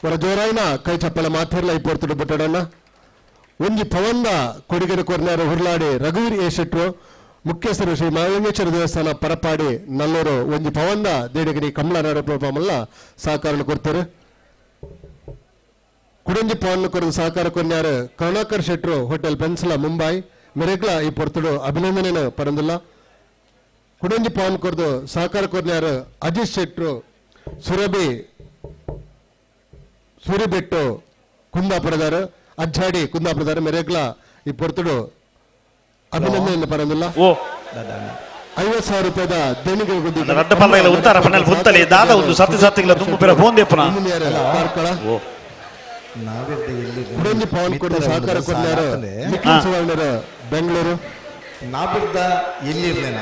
ಅವರ ಜೋರಾಯಿನ ಕೈ ಚಪ್ಪಲ ಮಾತಿರ್ಲ ಈ ಪೊರ್ತುಡು ಬಟ್ಟಡನ್ನ ಒಂಜಿ ಪವಂದ ಕೊಡುಗೆನ ಕೊರ್ನಾರ ಹುರ್ಲಾಡಿ ರಘುವೀರ್ ಎ ಶೆಟ್ರು ಮುಖ್ಯಸ್ಥರು ಶ್ರೀ ಮಹಾಲಿಂಗೇಶ್ವರ ದೇವಸ್ಥಾನ ಪರಪಾಡಿ ನಲ್ಲೂರು ಒಂಜಿ ಪವಂದ ದೇಡಿಗಿರಿ ಕಮಲ ನಡಪಮಲ್ಲ ಸಹಕಾರ ಕೊಡ್ತಾರೆ. ಕುಡಂಜಿ ಪವನ್ ಕೊರದು ಸಹಕಾರ ಕೊನ್ಯಾರು ಕರುಣಾಕರ್ ಶೆಟ್ರು ಹೋಟೆಲ್ ಪೆನ್ಸಲ ಮುಂಬೈ ಮೆರೆಗ್ಲ ಈ ಪೊರ್ತುಡು ಅಭಿನಂದನೆ ಪರಂದಿಲ್ಲ. ಕುಡಂಜಿ ಪವನ್ ಕೊರದು ಸಹಕಾರ ಕೊನ್ಯಾರು ಅಜಿತ್ ಶೆಟ್ರು ಸುರಭಿ ಸೂರಿಬೆಟ್ಟು ಕುಂದಾಪುರದಾರು ಅಜ್ಜಾಡಿ ಕುಂದಾಪುರದಾರು ಮೆರೆಗ್ಲ ಈ ಪೊರ್ತುಡು ಅಭಿನಂದನೆ ಪರಂದಿಲ್ಲ. 50,000 ರೂಪಾಯಿದ ದೇಣಿಗೆ ರಡ್ಡ ಪಲ್ಲಗಿಲ ಉತ್ತರ ಪನ್ನೆಲ್ ಪುತ್ತಲಿ ದಾದ ಒಂದು ಸತ್ಯ ಸತ್ತಿಗಳ ತುಂಬು ಪೇರ ಫೋನ್ ದೇಪುನ. ಕಾರ್ಕಳ ಕುಡಂಜಿ ಪವನ್ ಕೊಡದು ಸಹಕಾರ ಕೊಡ್ಲಾರು ನಿಖಿಲ್ ಸುವರ್ಣರು ಬೆಂಗಳೂರು. ನಾಬಿರ್ದ ಎಲ್ಲಿರ್ಲೇನ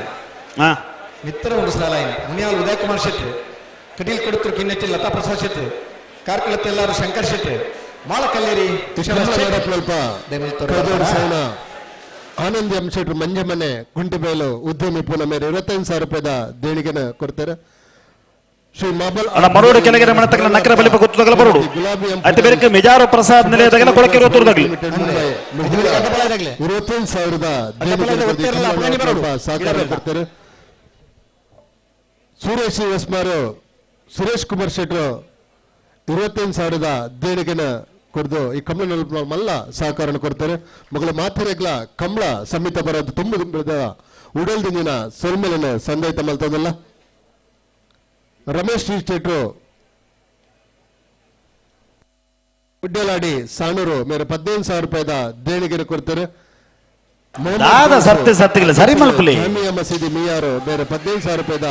ಮಿತ್ರ ಒಂದು ಸಾಲ ಮುನಿಯಾಲ್ ಉದಯ್ ಕುಮಾರ್ ಶೆಟ್ರು ಕಟೀಲ್ ಕೊಡುತ್ತರು ಕಿನ್ನಚ್ಚಿ ಲತಾ ಪ್ರಸಾದ್ ಶೆಟ್ರು ಕಾರ್ಕಳ ತೆಲ್ಲಾರು ಶಂಕರ್ ಶೆಟ್ರು ಮಾಳ ಕಲ್ಲೇರಿ ಆನಂದ್ ಎಂ ಶೆಟ್ರು ಮಂಜಮನೆ ಗುಂಟೆಬೇಲು ಉದ್ಯಮಿ ಪೂನ ಮೇರೆ 25,000 ರೂಪಾಯಿದ ದೇಣಿಗೆನ ಕೊಡ್ತಾರೆ. ಶ್ರೀ ಮಾಬಲ್ ಮರೋಡು ಕೆಳಗೆರೆ ಮಣತಕಲ ನಕರ ಬಲಿಪ ಗೊತ್ತುದಗಲ ಬರೋಡು ಅತಿ ಬೇರೆ ಮೆಜಾರು ಪ್ರಸಾದ್ ನಿಲಯದಗಲ ಕೊಳಕೆ ರೋತುರ್ದಗಲಿ 25,000 ಸಹಕಾರ ಕೊಡ್ತಾರೆ. ಸುರೇಶ್ ಎಸ್ಮಾರು ಸುರೇಶ್ ಕುಮಾರ್ ಶೆಟ್ರು 25,000 ದೇಣಿಗೆನ ಕೊಡ್ದು ಈ ಕಮಲ ಮಲ್ಲ ಸಹಕಾರ ಕೊಡ್ತಾರೆ. ಮಗಳ ಮಾತೆರೆಗ್ಲ ಕಮಲ ಸಮಿತ ಬರೋದು ತುಂಬ ಉಡಲ್ದಿನ ಸೊಲ್ಮೆಲನ ಸಂದೈತ ಮಲ್ತದಲ್ಲ. ರಮೇಶ್ ಶೆಟ್ರು ಉಡ್ಡಲಾಡಿ ಸಾಣೂರು ಮೇರೆ 15,000 ರೂಪಾಯಿದ ದೇಣಿಗೆ ಕೊಡ್ತಾರೆ. ಸರಿ ಮಲ್ಪುಲಿ ಜಾಮಿಯಾ ಮಸೀದಿ ಮಿಯಾರು ಬೇರೆ 15,000 ರೂಪಾಯಿದ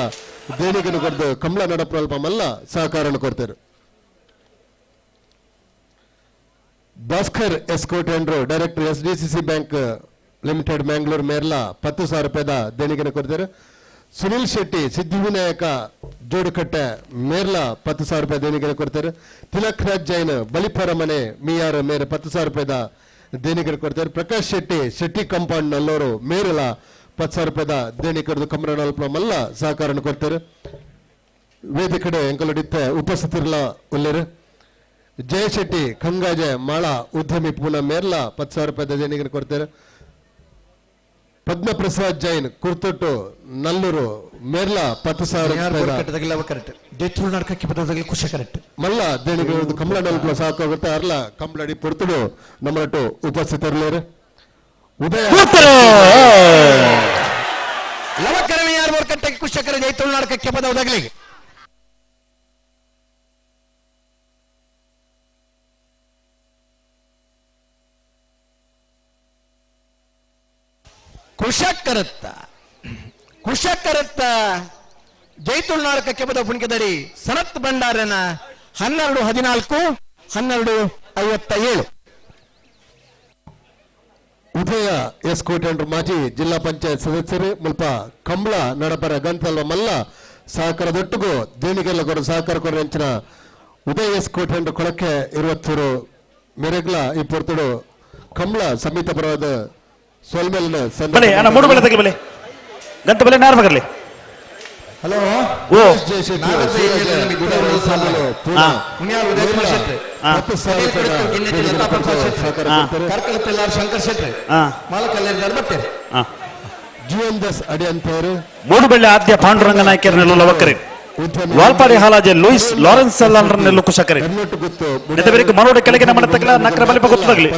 ದೇಣಿಗೆ ಕೊಡ್ದು ಕಮಲ ನಡಪ್ರಲ್ಪ ಮಲ್ಲ ಸಹಕಾರ ಕೊಡ್ತಾರೆ. ಭಾಸ್ಕರ್ ಎಸ್ ಕೋಟೆಂಡ್ರು director S D C C bank limited Mangalore Merla 10,000 ರೂಪಾಯಿದ ದೇಣಿಗೆ ಕೊಡ್ತಾರೆ. ಸುನಿಲ್ ಶೆಟ್ಟಿ ಸಿದ್ಧಿವಿನಾಯಕ ಜೋಡುಕಟ್ಟೆ ಮೇರ್ಲಾ 10,000 ರೂಪಾಯಿ ದೇಣಿಗೆ ಕೊಡ್ತಾರೆ. ತಿಲಕ್ ರಾಜ್ ಜೈನ್ ಬಲಿಪರ ಮನೆ ಮಿಯಾರು ಮೇರೆ 10,000 ರೂಪಾಯಿದ ದೇಣಿಗೆ ಕೊಡ್ತಾರೆ. ಪ್ರಕಾಶ್ ಶೆಟ್ಟಿ ಶೆಟ್ಟಿ ಕಾಂಪೌಂಡ್ ನಲ್ಲೋರು ಮೇರಲ 10,000 ರೂಪಾಯಿದ ದೇಣಿಗೆ ಕೊಡದು ಕಮರನಲ್ಪ ಮಲ್ಲ ಸಹಕಾರ ಕೊಡ್ತಾರೆ. ವೇದಿಕೆಡೆ ಎಂಕಲಡಿತ್ತ ಉಪಸ್ಥಿತರಲ್ಲ ಉಲ್ಲೇರು. ಜಯಶೆಟ್ಟಿ ಕಂಗಾಜೆ ಮಾಳ ಉದ್ಯಮಿ ಪೂನಾ ಮೇರ್ಲಾ 10,000 ರೂಪಾಯಿದ ದೇಣಿಗೆ ಕೊಡ್ತಾರೆ. ಪದ್ಮಪ್ರಸಾದ್ ಜೈನ್ ಕುರ್ತೊಟ್ಟು ನಲ್ಲೂರು ಮೇರ್ಲಾ 10,000 ಮಲ್ಲ ದೇಣಿಗೆ ಕಮಲ ನಲ್ಪುಲ ಸಾಕಾಗುತ್ತೆ ಅರ್ಲ ಕಂಬಳಡಿ ಪೊರ್ತುಡು ನಮ್ಮನಟ್ಟು ಉಪಸ್ಥಿತರಲೇರು. ಉದಯ ಕುಶಕರ ಜೈ ತುಳುನಾಡಕಕ್ಕೆ ಪದ ಉದಗಲಿಗೆ ಕುಶಕರತ್ತ ಕುಶಕರತ್ತ ಜೈ ತುಳುನಾಡಕಕ್ಕೆ ಪದ ಪುಣ್ಯದಡಿ ಸನತ್ ಭಂಡಾರನ 12 14 12:57. ಉದಯ ಎಸ್ ಕೋಟೆಂಡ್ರು ಮಾಜಿ ಜಿಲ್ಲಾ ಪಂಚಾಯತ್ ಸದಸ್ಯರು ಮುಲ್ಪ ಕಂಬಳ ನಡಪರ ಗಂತಲ್ವ ಮಲ್ಲ ಸಹಕಾರದೊಟ್ಟಿಗೂ ದೇಣಿಗೆಲ್ಲ ಕೊಡ ಸಹಕಾರ ಕೊಡ ಅಂಚಿನ ಉದಯ ಎಸ್ ಕೋಟೆಂಡ್ರು ಕೊಳಕೆ ಇರುವತ್ತೂರು ಮೆರೆಗ್ಲ ಈ ಪೊರ್ತುಡು ಕಂಬಳ ಸಮಿತ ಪರವಾದ ಸೊಲ್ಮೆಲ್ನ ಬಲೆ ಅಣ್ಣ ಮೂಡು ಬಲೆ ತಗಲಿ ಬಲೆ ಗಂತ ಬಲೆ ನಾರ್ ಬಗರ್ಲಿ. ಹಲೋ ಓ ಶಂಕರ್ ಶೆಟ್ಟಿ ಮೂಡುಬೆಳ್ಳೆ ಆದ್ಯ ಪಾಂಡುರಂಗ ನಾಯಕರನ್ನೆಲ್ಲ ಲವಕರಿ ವಾಲ್ಪಾಡಿ ಹಾಲಾಜೆ ಲೂಯಿಸ್ ಲಾರೆನ್ಸ್ ಅಲ್ಲಾನ್ರನ್ನೆಲ್ಲ ಕುಶಕರಿ ಮರೋಡಿ ಕೆಳಗೆ ನಮ್ಮ ತಗಲ ನಕ್ರ ಬಲಿಪ ಗೊತ್ತಾಗಲಿ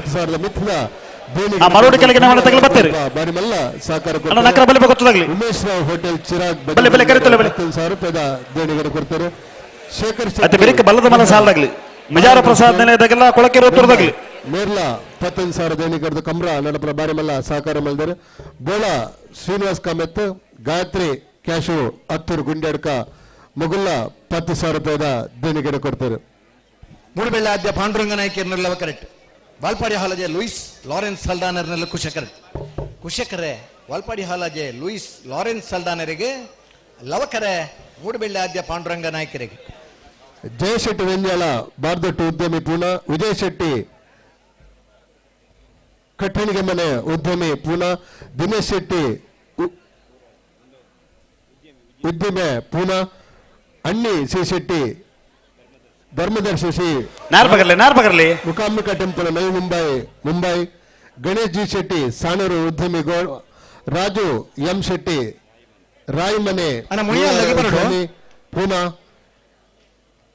ಆ ಮರೋಡಿ ಕೆಳಗೆ ನಮ್ಮ ತಗಲ ಬರ್ತೀರಿ ಅಣ್ಣ ನಕ್ರ ಬಲಿಪ ಗೊತ್ತಾಗಲಿ ಉಮೇಶ್ ರಾವ್ ಹೋಟೆಲ್ ಚಿರಾಗ್ ಬಲೆ ಬಲೆ ಕರಿತಲೆ ಬಲೆ 10,000 ರೂಪಾಯಿದ ದೇಣಿಗೆ ಕೊಡ್ತಾರೆ. ಶೇಖರ್ ಅತ್ತೆ ಬೆರಿಕೆ ಬಲ್ಲದ ಮನ ಸಾಲದಾಗ್ಲಿ ಮಜಾರ ಪ್ರಸಾದ್ ನೆಲೆದಾಗೆಲ್ಲ ಕೊಳಕೆ ರೋತುರದಾಗ್ಲಿ ಮೇರ್ಲಾ 15,000 ದೇಣಿಗೆ ಕೊಡ್ದು ಕಮ್ರ ನಡಪರ ಬಾರಿ ಮಲ್ಲ ಸಹಕಾರ ಮಲ್ದರು. ಬೋಳ ಶ್ರೀನಿವಾಸ್ ಕಾಮತ್ ಗಾಯತ್ರಿ ಕ್ಯಾಶು ಹತ್ತೂರು ಗುಂಡ್ಯಾಡ್ಕ ಮುಗುಲ್ಲ 10,000 ರೂಪಾಯಿದ ದೇಣಿಗೆ ಕೊಡ್ತಾರೆ. ಮೂಡುಬೆಳ್ಳೆ ಆದ್ಯ ಪಾಂಡುರಂಗ ನಾಯಕರನ್ನೆಲ್ಲ ಕರೆಕ್ಟ್ ವಾಲ್ಪಾಡಿ ಹಾಲಜೆ ಲೂಯಿಸ್ ಲಾರೆನ್ಸ್ ಸಲ್ಡಾನರ್ನೆಲ್ಲ ಕುಶಕರ್ ಕುಶಕರೆ ವಾಲ್ಪಾಡಿ ಹಾಲಜೆ ಲೂಯಿಸ್ ಲಾರೆನ್ಸ್ ಸಲ್ಡಾನರಿಗೆ ಲವಕರೆ ಮೂಡುಬೆಳ್ಳೆ ಆದ್ಯ ಪಾಂಡುರಂಗ ನಾಯಕರಿಗೆ. ಜಯಶೆಟ್ಟಿ ವೆಂಜಾಲ ಬಾರ್ದೊಟ್ಟು ಉದ್ಯಮಿ ಪೂನಾ, ವಿಜಯ್ ಶೆಟ್ಟಿ ಕಟ್ಟಣಿಗೆ ಮನೆ ಉದ್ಯಮಿ ಪೂನಾ, ದಿನೇಶ್ ಶೆಟ್ಟಿ ಉದ್ಯಮಿ ಪೂನಾ, ಅಣ್ಣಿ ಸಿ ಶೆಟ್ಟಿ ಧರ್ಮದರ್ಶಿ ಶ್ರೀ ನಾರ್ಬಗರ್ಲಿ ಮುಕಾಂಬಿಕಾ ಟೆಂಪಲ್ ನವಿ ಮುಂಬೈ ಮುಂಬೈ, ಗಣೇಶ್ ಜಿ ಶೆಟ್ಟಿ ಸಾಣೂರು ಉದ್ಯಮಿ ರಾಜು ಎಂ ಶೆಟ್ಟಿ ರಾಯಮನೆ ಪೂನಾ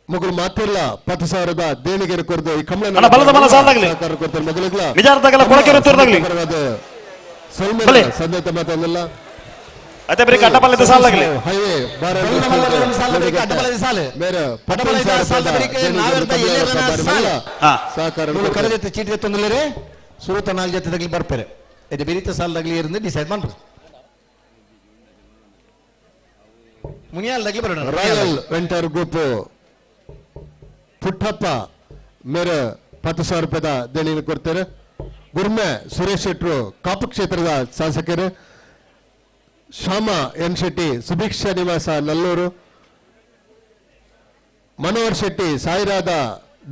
ಮಗಳು ಮಾತಿಲ್ಲ 10,000 ದೇಣಿಗೆ ಕೊರದು ಈ ಕಮಲ ಅಣ್ಣ, ಬಲದ ಮಲ್ಲ ಸಾಲ್ದಾಗ್ಲಿ. ಸಹಕಾರ ಕೊಡ್ತಾರೆ ಮಗಳಿಗ್ಲ ಮಿಜಾರ್ದಾಗಲ್ಲ, ಕೊಳಕೆರೆ ತೋರ್ದಾಗ್ಲಿ. ಬಲೆ. ಸಂದೇತ ಮಾತಲ್ಲ ಅದೇ ಬರೀ ಅಡ್ಡಬಲ್ಲದ ಸಾಲಾಗ್ಲಿ. ಹೈವೇ ಸಹಕಾರ ಕರೆದ ಚೀಟಿ ತೊಂದರೆ ಸುರುತ ನಾಲ್ ಜೊತೆ ಬರ್ಪೇರೆ ಇದು ಬೆರೀತ ಸಾಲದಾಗ್ಲಿ ಇருந்து ಡಿಸೈಡ್ ಮಾಡ್ಬೋದು ಮುನಿಯಾಲ್ದಾಗ್ಲಿ ಬರೋಣ ರಾಯಲ್ ವೆಂಟರ್ ಗ್ರೂಪ್ ಪುಟ್ಟಪ್ಪ ಮೇರೆ 10,000 ರೂಪಾಯಿದ ದೇಣಿಗೆ ಕೊಡ್ತಾರೆ. ಗುರ್ಮೆ ಸುರೇಶ್ ಶೆಟ್ರು ಕಾಪು ಕ್ಷೇತ್ರದ ಶಾಸಕರು. ಶ್ಯಾಮ ಎನ್ ಶೆಟ್ಟಿ ಸುಭಿಕ್ಷಾ ನಿವಾಸ ನಲ್ಲೂರು. ಮನೋಹರ್ ಶೆಟ್ಟಿ ಸಾಯಿರಾಧ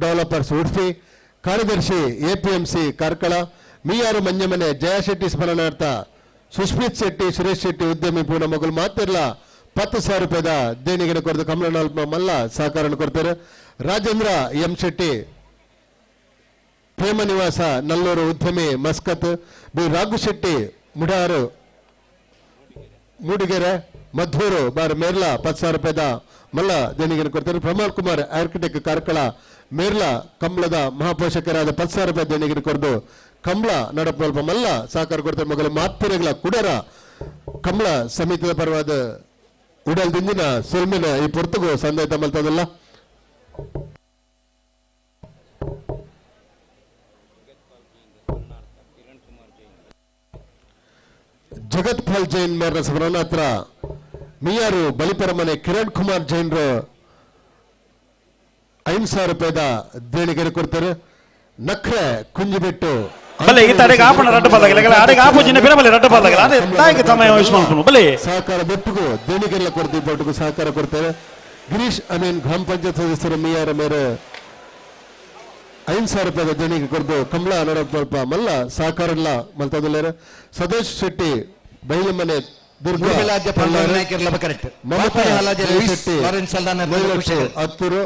ಡೆವಲಪರ್ಸ್ ಉಡುಪಿ. ಕಾರ್ಯದರ್ಶಿ ಎಪಿಎಂಸಿ ಕಾರ್ಕಳ. ಮಿಯಾರು ಮಂಜಮನೆ ಜಯ ಶೆಟ್ಟಿ ಸ್ಮರಣಾರ್ಥ ಸುಷ್ಮಿತ್ ಶೆಟ್ಟಿ ಸುರೇಶ್ ಶೆಟ್ಟಿ ಉದ್ಯಮಿ ಪೂರ್ಣ ಮಗಳು ಮಾತಿರ್ಲ 10,000 ರೂಪಾಯಿದ ದೇಣಿಗೆ ಕೊರದು ಕಮಲನಾಲ್ಪ ಮಲ್ಲ ಸಹಕಾರ ಕೊಡ್ತಾರೆ. ರಾಜೇಂದ್ರ ಎಂ ಶೆಟ್ಟಿ ಪ್ರೇಮ ನಿವಾಸ ನಲ್ಲೂರು ಉದ್ಯಮಿ ಮಸ್ಕತ್. ಬಿ ರಾಘು ಶೆಟ್ಟಿ ಮುಡಾರು ಮೂಡಿಗೆರೆ ಮದ್ದೂರು ಬಾರ್ ಮೇರ್ಲಾ 10,000 ರೂಪಾಯಿದ ಮಲ್ಲ ದೇಣಿಗೆ ಕೊಡ್ತಾರೆ. ಪ್ರಮೋದ್ ಕುಮಾರ್ ಆರ್ಕಿಟೆಕ್ಟ್ ಕಾರ್ಕಳ ಮೇರ್ಲಾ ಕಂಬಳದ ಮಹಾಪೋಷಕರಾದ 10,000 ರೂಪಾಯಿ ದೇಣಿಗೆ ಕೊರದು ಕಂಬಳ ನಡಪ ಮಲ್ಲ ಸಹಕಾರ ಕೊಡ್ತಾರೆ. ಮಗಳು ಮಾತ್ಪುರಗಳ ಕುಡರ ಕಂಬಳ ಸಮಿತಿಯ ಪರವಾದ ಉಡಲ್ ದಿಂಜಿನ ಸೊಲ್ಮಿನ ಈ ಪೊರ್ತುಗು ಸಂದೇತ ಮಲ್ತದಲ್ಲ. ಜಗತ್ ಪಾಲ್ ಜೈನ್ ಮೇರ್ನ ಸ್ಮರಣಾತ್ರ ಮಿಯಾರು ಬಲಿಪರಮನೆ ಕಿರಣ್ ಕುಮಾರ್ ಜೈನ್ರು 5,000 ರೂಪಾಯಿದ ದೇಣಿಗೆ ಕೊಡ್ತಾರೆ. ನಕ್ರೆ ಕುಂಜಿಬೆಟ್ಟು ಸಹಕಾರ ಬೆಟ್ಟುಗೂ ದೇಣಿಗೆಲ್ಲ ಕೊಡ್ತೀವಿ ಬೊಟ್ಟಿಗೂ ಸಹಕಾರ ಕೊಡ್ತಾರೆ. ಗಿರೀಶ್ ಅಮೀನ್ ಗ್ರಾಮ ಪಂಚಾಯತ್ ಸದಸ್ಯರು ಮಿಯಾರ ಮೇರೆ 5,000 ರೂಪಾಯಿ ದೇಣಿಗೆ ಕೊಡ್ದು ಕಮಲ ನಡಪ ಮಲ್ಲ ಸಹಕಾರ ಇಲ್ಲ ಮಲ್ತದಲ್ಲೇರೆ. ಸದೇಶ್ ಶೆಟ್ಟಿ ಬೈಲಮನೆ ದುರ್ಗಾ ಹತ್ತೂರು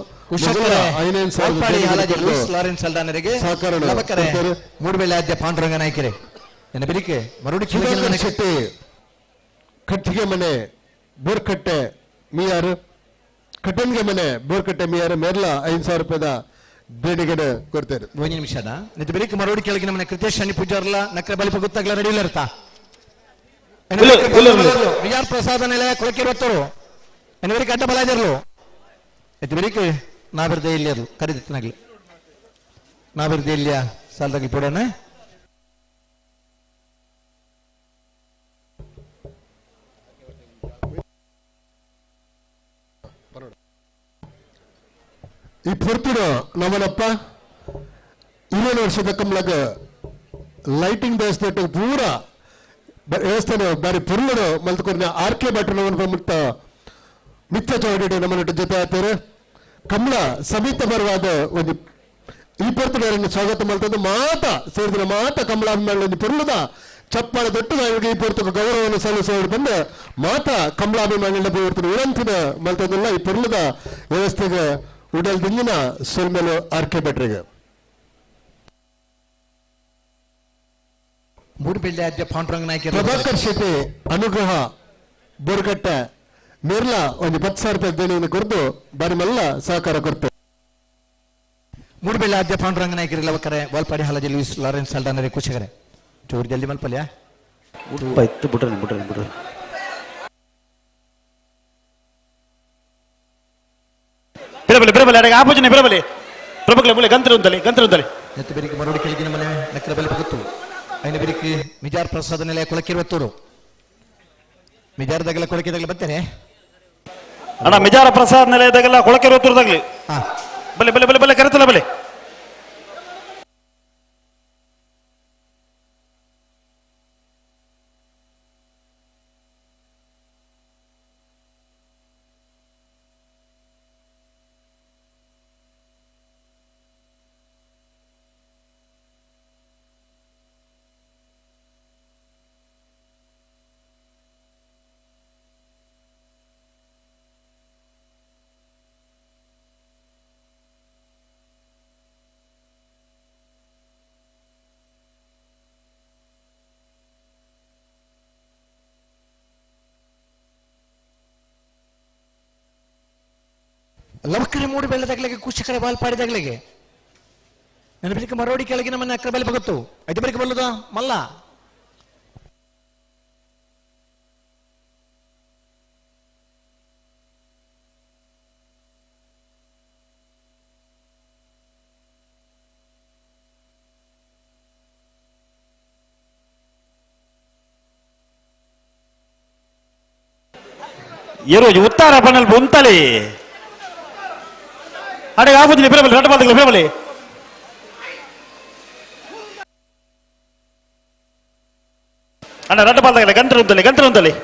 ಮೂಡುಬೆಳ್ಳೆ ಪಾಂಡುರಂಗ ನಾಯಕರೇ ಶೆಟ್ಟಿ ಕಟ್ಟಿಗೆ ಮನೆ ಬೋರ್ಕಟ್ಟೆ ಮಿಯಾರು ಕಟ್ಟನ್ಗೆ ಮನೆ ಬೋರ್ಕಟ್ಟೆ ಮಿಯಾರು ಮೇರ್ಲಾ 5,000 ರೂಪಾಯಿದ ದೇಣಿಗೆ ಕೊಡ್ತಾರೆ. ಒಂದು ನಿಮಿಷದ ಬೆಳಿಗ್ಗೆ ಮರೋಡಿ ಕೆಳಗಿನ ಮನೆ ಕೃತೇಶ್ ಶನಿ ಪೂಜಾರ್ಲ ನಕ್ರೆ ಬಲಿಪ ಗೊತ್ತಾಗ್ಲ ರೆಡಿ ಇರ್ತಾ ವಿಆರ್ ಪ್ರಸಾದ ನಿಲಯ ಕೊಳಕಿರುವತ್ತರು ಎನ್ನವರಿಗೆ ಅಡ್ಡ ಬಲಾಜರ್ಲು ಎತ್ತು ಬೆಳಿಗ್ಗೆ ನಾವಿರ್ದೆ ಇಲ್ಲಿಯರು ಕರೆದಿತ್ತನಾಗ್ಲಿ ನಾವಿರ್ದೆ ಇಲ್ಲಿಯ ಸಾಲದಾಗ್ಲಿ ಪೋಡೋಣ. ಈ ಪೊರ್ತುಡು ನಮ್ಮನಪ್ಪ 20 ವರ್ಷದ ಕಮ್ಲಗ ಲೈಟಿಂಗ್ ವ್ಯವಸ್ಥೆ ಪೂರ ವ್ಯವಸ್ಥೆ ಬಾರಿ ಪುರ್ಲಡು ಮಲ್ತುಕೊರ್ನ ಆರ್ ಕೆ ಭಟ್ರು ಮುಕ್ತ ಮಿತ್ತ ಚೌಡಿ ನಮ್ಮನ್ನ ಜೊತೆ ಆತಾರೆ. ಕಮಲ ಸಮಿತ ಬರವಾದ ಒಂದು ಈ ಪೊರ್ತುಡು ಸ್ವಾಗತ ಮಲ್ತದ್ದು ಮಾತ ಸೇರಿದ ಮಾತ ಕಮಲ ಒಂದು ಪುರ್ಲದ ಚಪ್ಪಾಳ ದೊಡ್ಡ ಈ ಪೊರ್ತುಗ ಗೌರವವನ್ನು ಸಲ್ಲಿಸುವವರು ಬಂದು ಮಾತ ಕಮಲಾಭಿಮಾನಿಗಳ ಪೂರ್ತಿ ವಿನಂತಿನ ಮಲ್ತದಲ್ಲ ಈ ಪುರ್ಲದ ವ್ಯವಸ್ಥೆಗೆ ಉಡಲ್ ದಿಂಜಿನ ಸೊಲ್ಮೆಲು ಆರ್ ಕೆ ಭಟ್ರಿಗೆ. ಪ್ರಭಾಕರ್ ಶೆಟ್ಟಿ ಅನುಗ್ರಹ ಬೋರ್ಗಟ್ಟೆ ಮೇರ್ಲಾ ಒಂದು 10,000 ರೂಪಾಯಿ ದೇಣಿಗೆ ಕೊರದು ಬಾರಿ ಮಲ್ಲ ಸಹಕಾರ ಕೊಡ್ತೇವೆ. ಮೂಡುಬೆಳ್ಳೆ ಆದ್ಯ ಪಾಂಡುರಂಗ ನಾಯಕರು ಲವಕರೆ ವಾಲ್ಪಾಡಿ ಹಾಲಜಿ ಲೂಯಿಸ್ ಲಾರೆನ್ಸ್ ಅಲ್ಡಾನರೆ ಕುಶಗರೆ ಚೂರು ಜಲ್ದಿ ಮಲ್ಪಲ್ಯಾ ಇತ್ತು ಬಿಡ್ರಿ ಬಿಡ್ರಿ ಬಿಡ್ರಿ. ಬಿರಬಲಿ ಬಿರಬಲಿ ಅಡೆಗೆ ಆಪೋಜನೆ ಬಿರಬಲಿ ಪ್ರಭುಗಳ ಮುಲೆ ಗಂತ್ರ ಉಂದಲಿ ಗಂತ್ರ ಉಂದಲಿ. ಎತ್ತು ಬೆರಿಕೆ ಮರೋಡಿ ಕೆಳಗಿನ ಮನೆ ನಕ್ರ ಬಲಿ ಗೊತ್ತು ಐನ ಬೆರಿಕೆ ಮಿಜಾರ್ ಪ್ರಸಾದ ನಿಲಯ ಕೊಳಕಿರುವತ್ತೂರು ಮಿಜಾರ್ದಾಗಲ ಕೊಳಕಿದಾಗಲ ಬರ್ತೇನೆ ಅಣ್ಣ. ಮಿಜಾರ ಪ್ರಸಾದ್ ನಿಲಯದಾಗೆಲ್ಲ ಕೊಳಕಿರುವತ್ತೂರ್ದಾಗ್ಲಿ ಬಲೆ ಬಲೆ ಬಲೆ ಬಲೆ ಕರೆತಲ್ಲ ಬಲೆ. ಲವಕರೆ ಮೂಡು ಬೆಳ್ಳದಾಗಲಿಗೆ ಕುಶಕರೆ ಬಾಲ್ಪಾಡಿದಾಗಲಿಗೆ ನೆನಪಿಲಿಕ್ಕೆ ಮರೋಡಿ ಕೆಳಗಿನ ಮನೆ ಅಕ್ರ ಬಲಿ ಬಗತ್ತು ಐದು ಬಳಿಕ ಬಲ್ಲದ ಮಲ್ಲ. ಏರೋಜಿ ಉತ್ತಾರ ಪನಲ್ ಉಂತಲಿ ಅಡೆ ಆಪುಜಿನಿ ಪಿರಬಲಿ ರಡ್ಡ ಬಾಲ್ದಗಲ ಪಿರಬಲಿ ಅಣ್ಣ ರಡ್ಡ ಬಾಲ್ದಗಲ ಗಂತ್ರ ಉಂತಲಿ ಗಂತ್ರ ಉಂತಲಿ.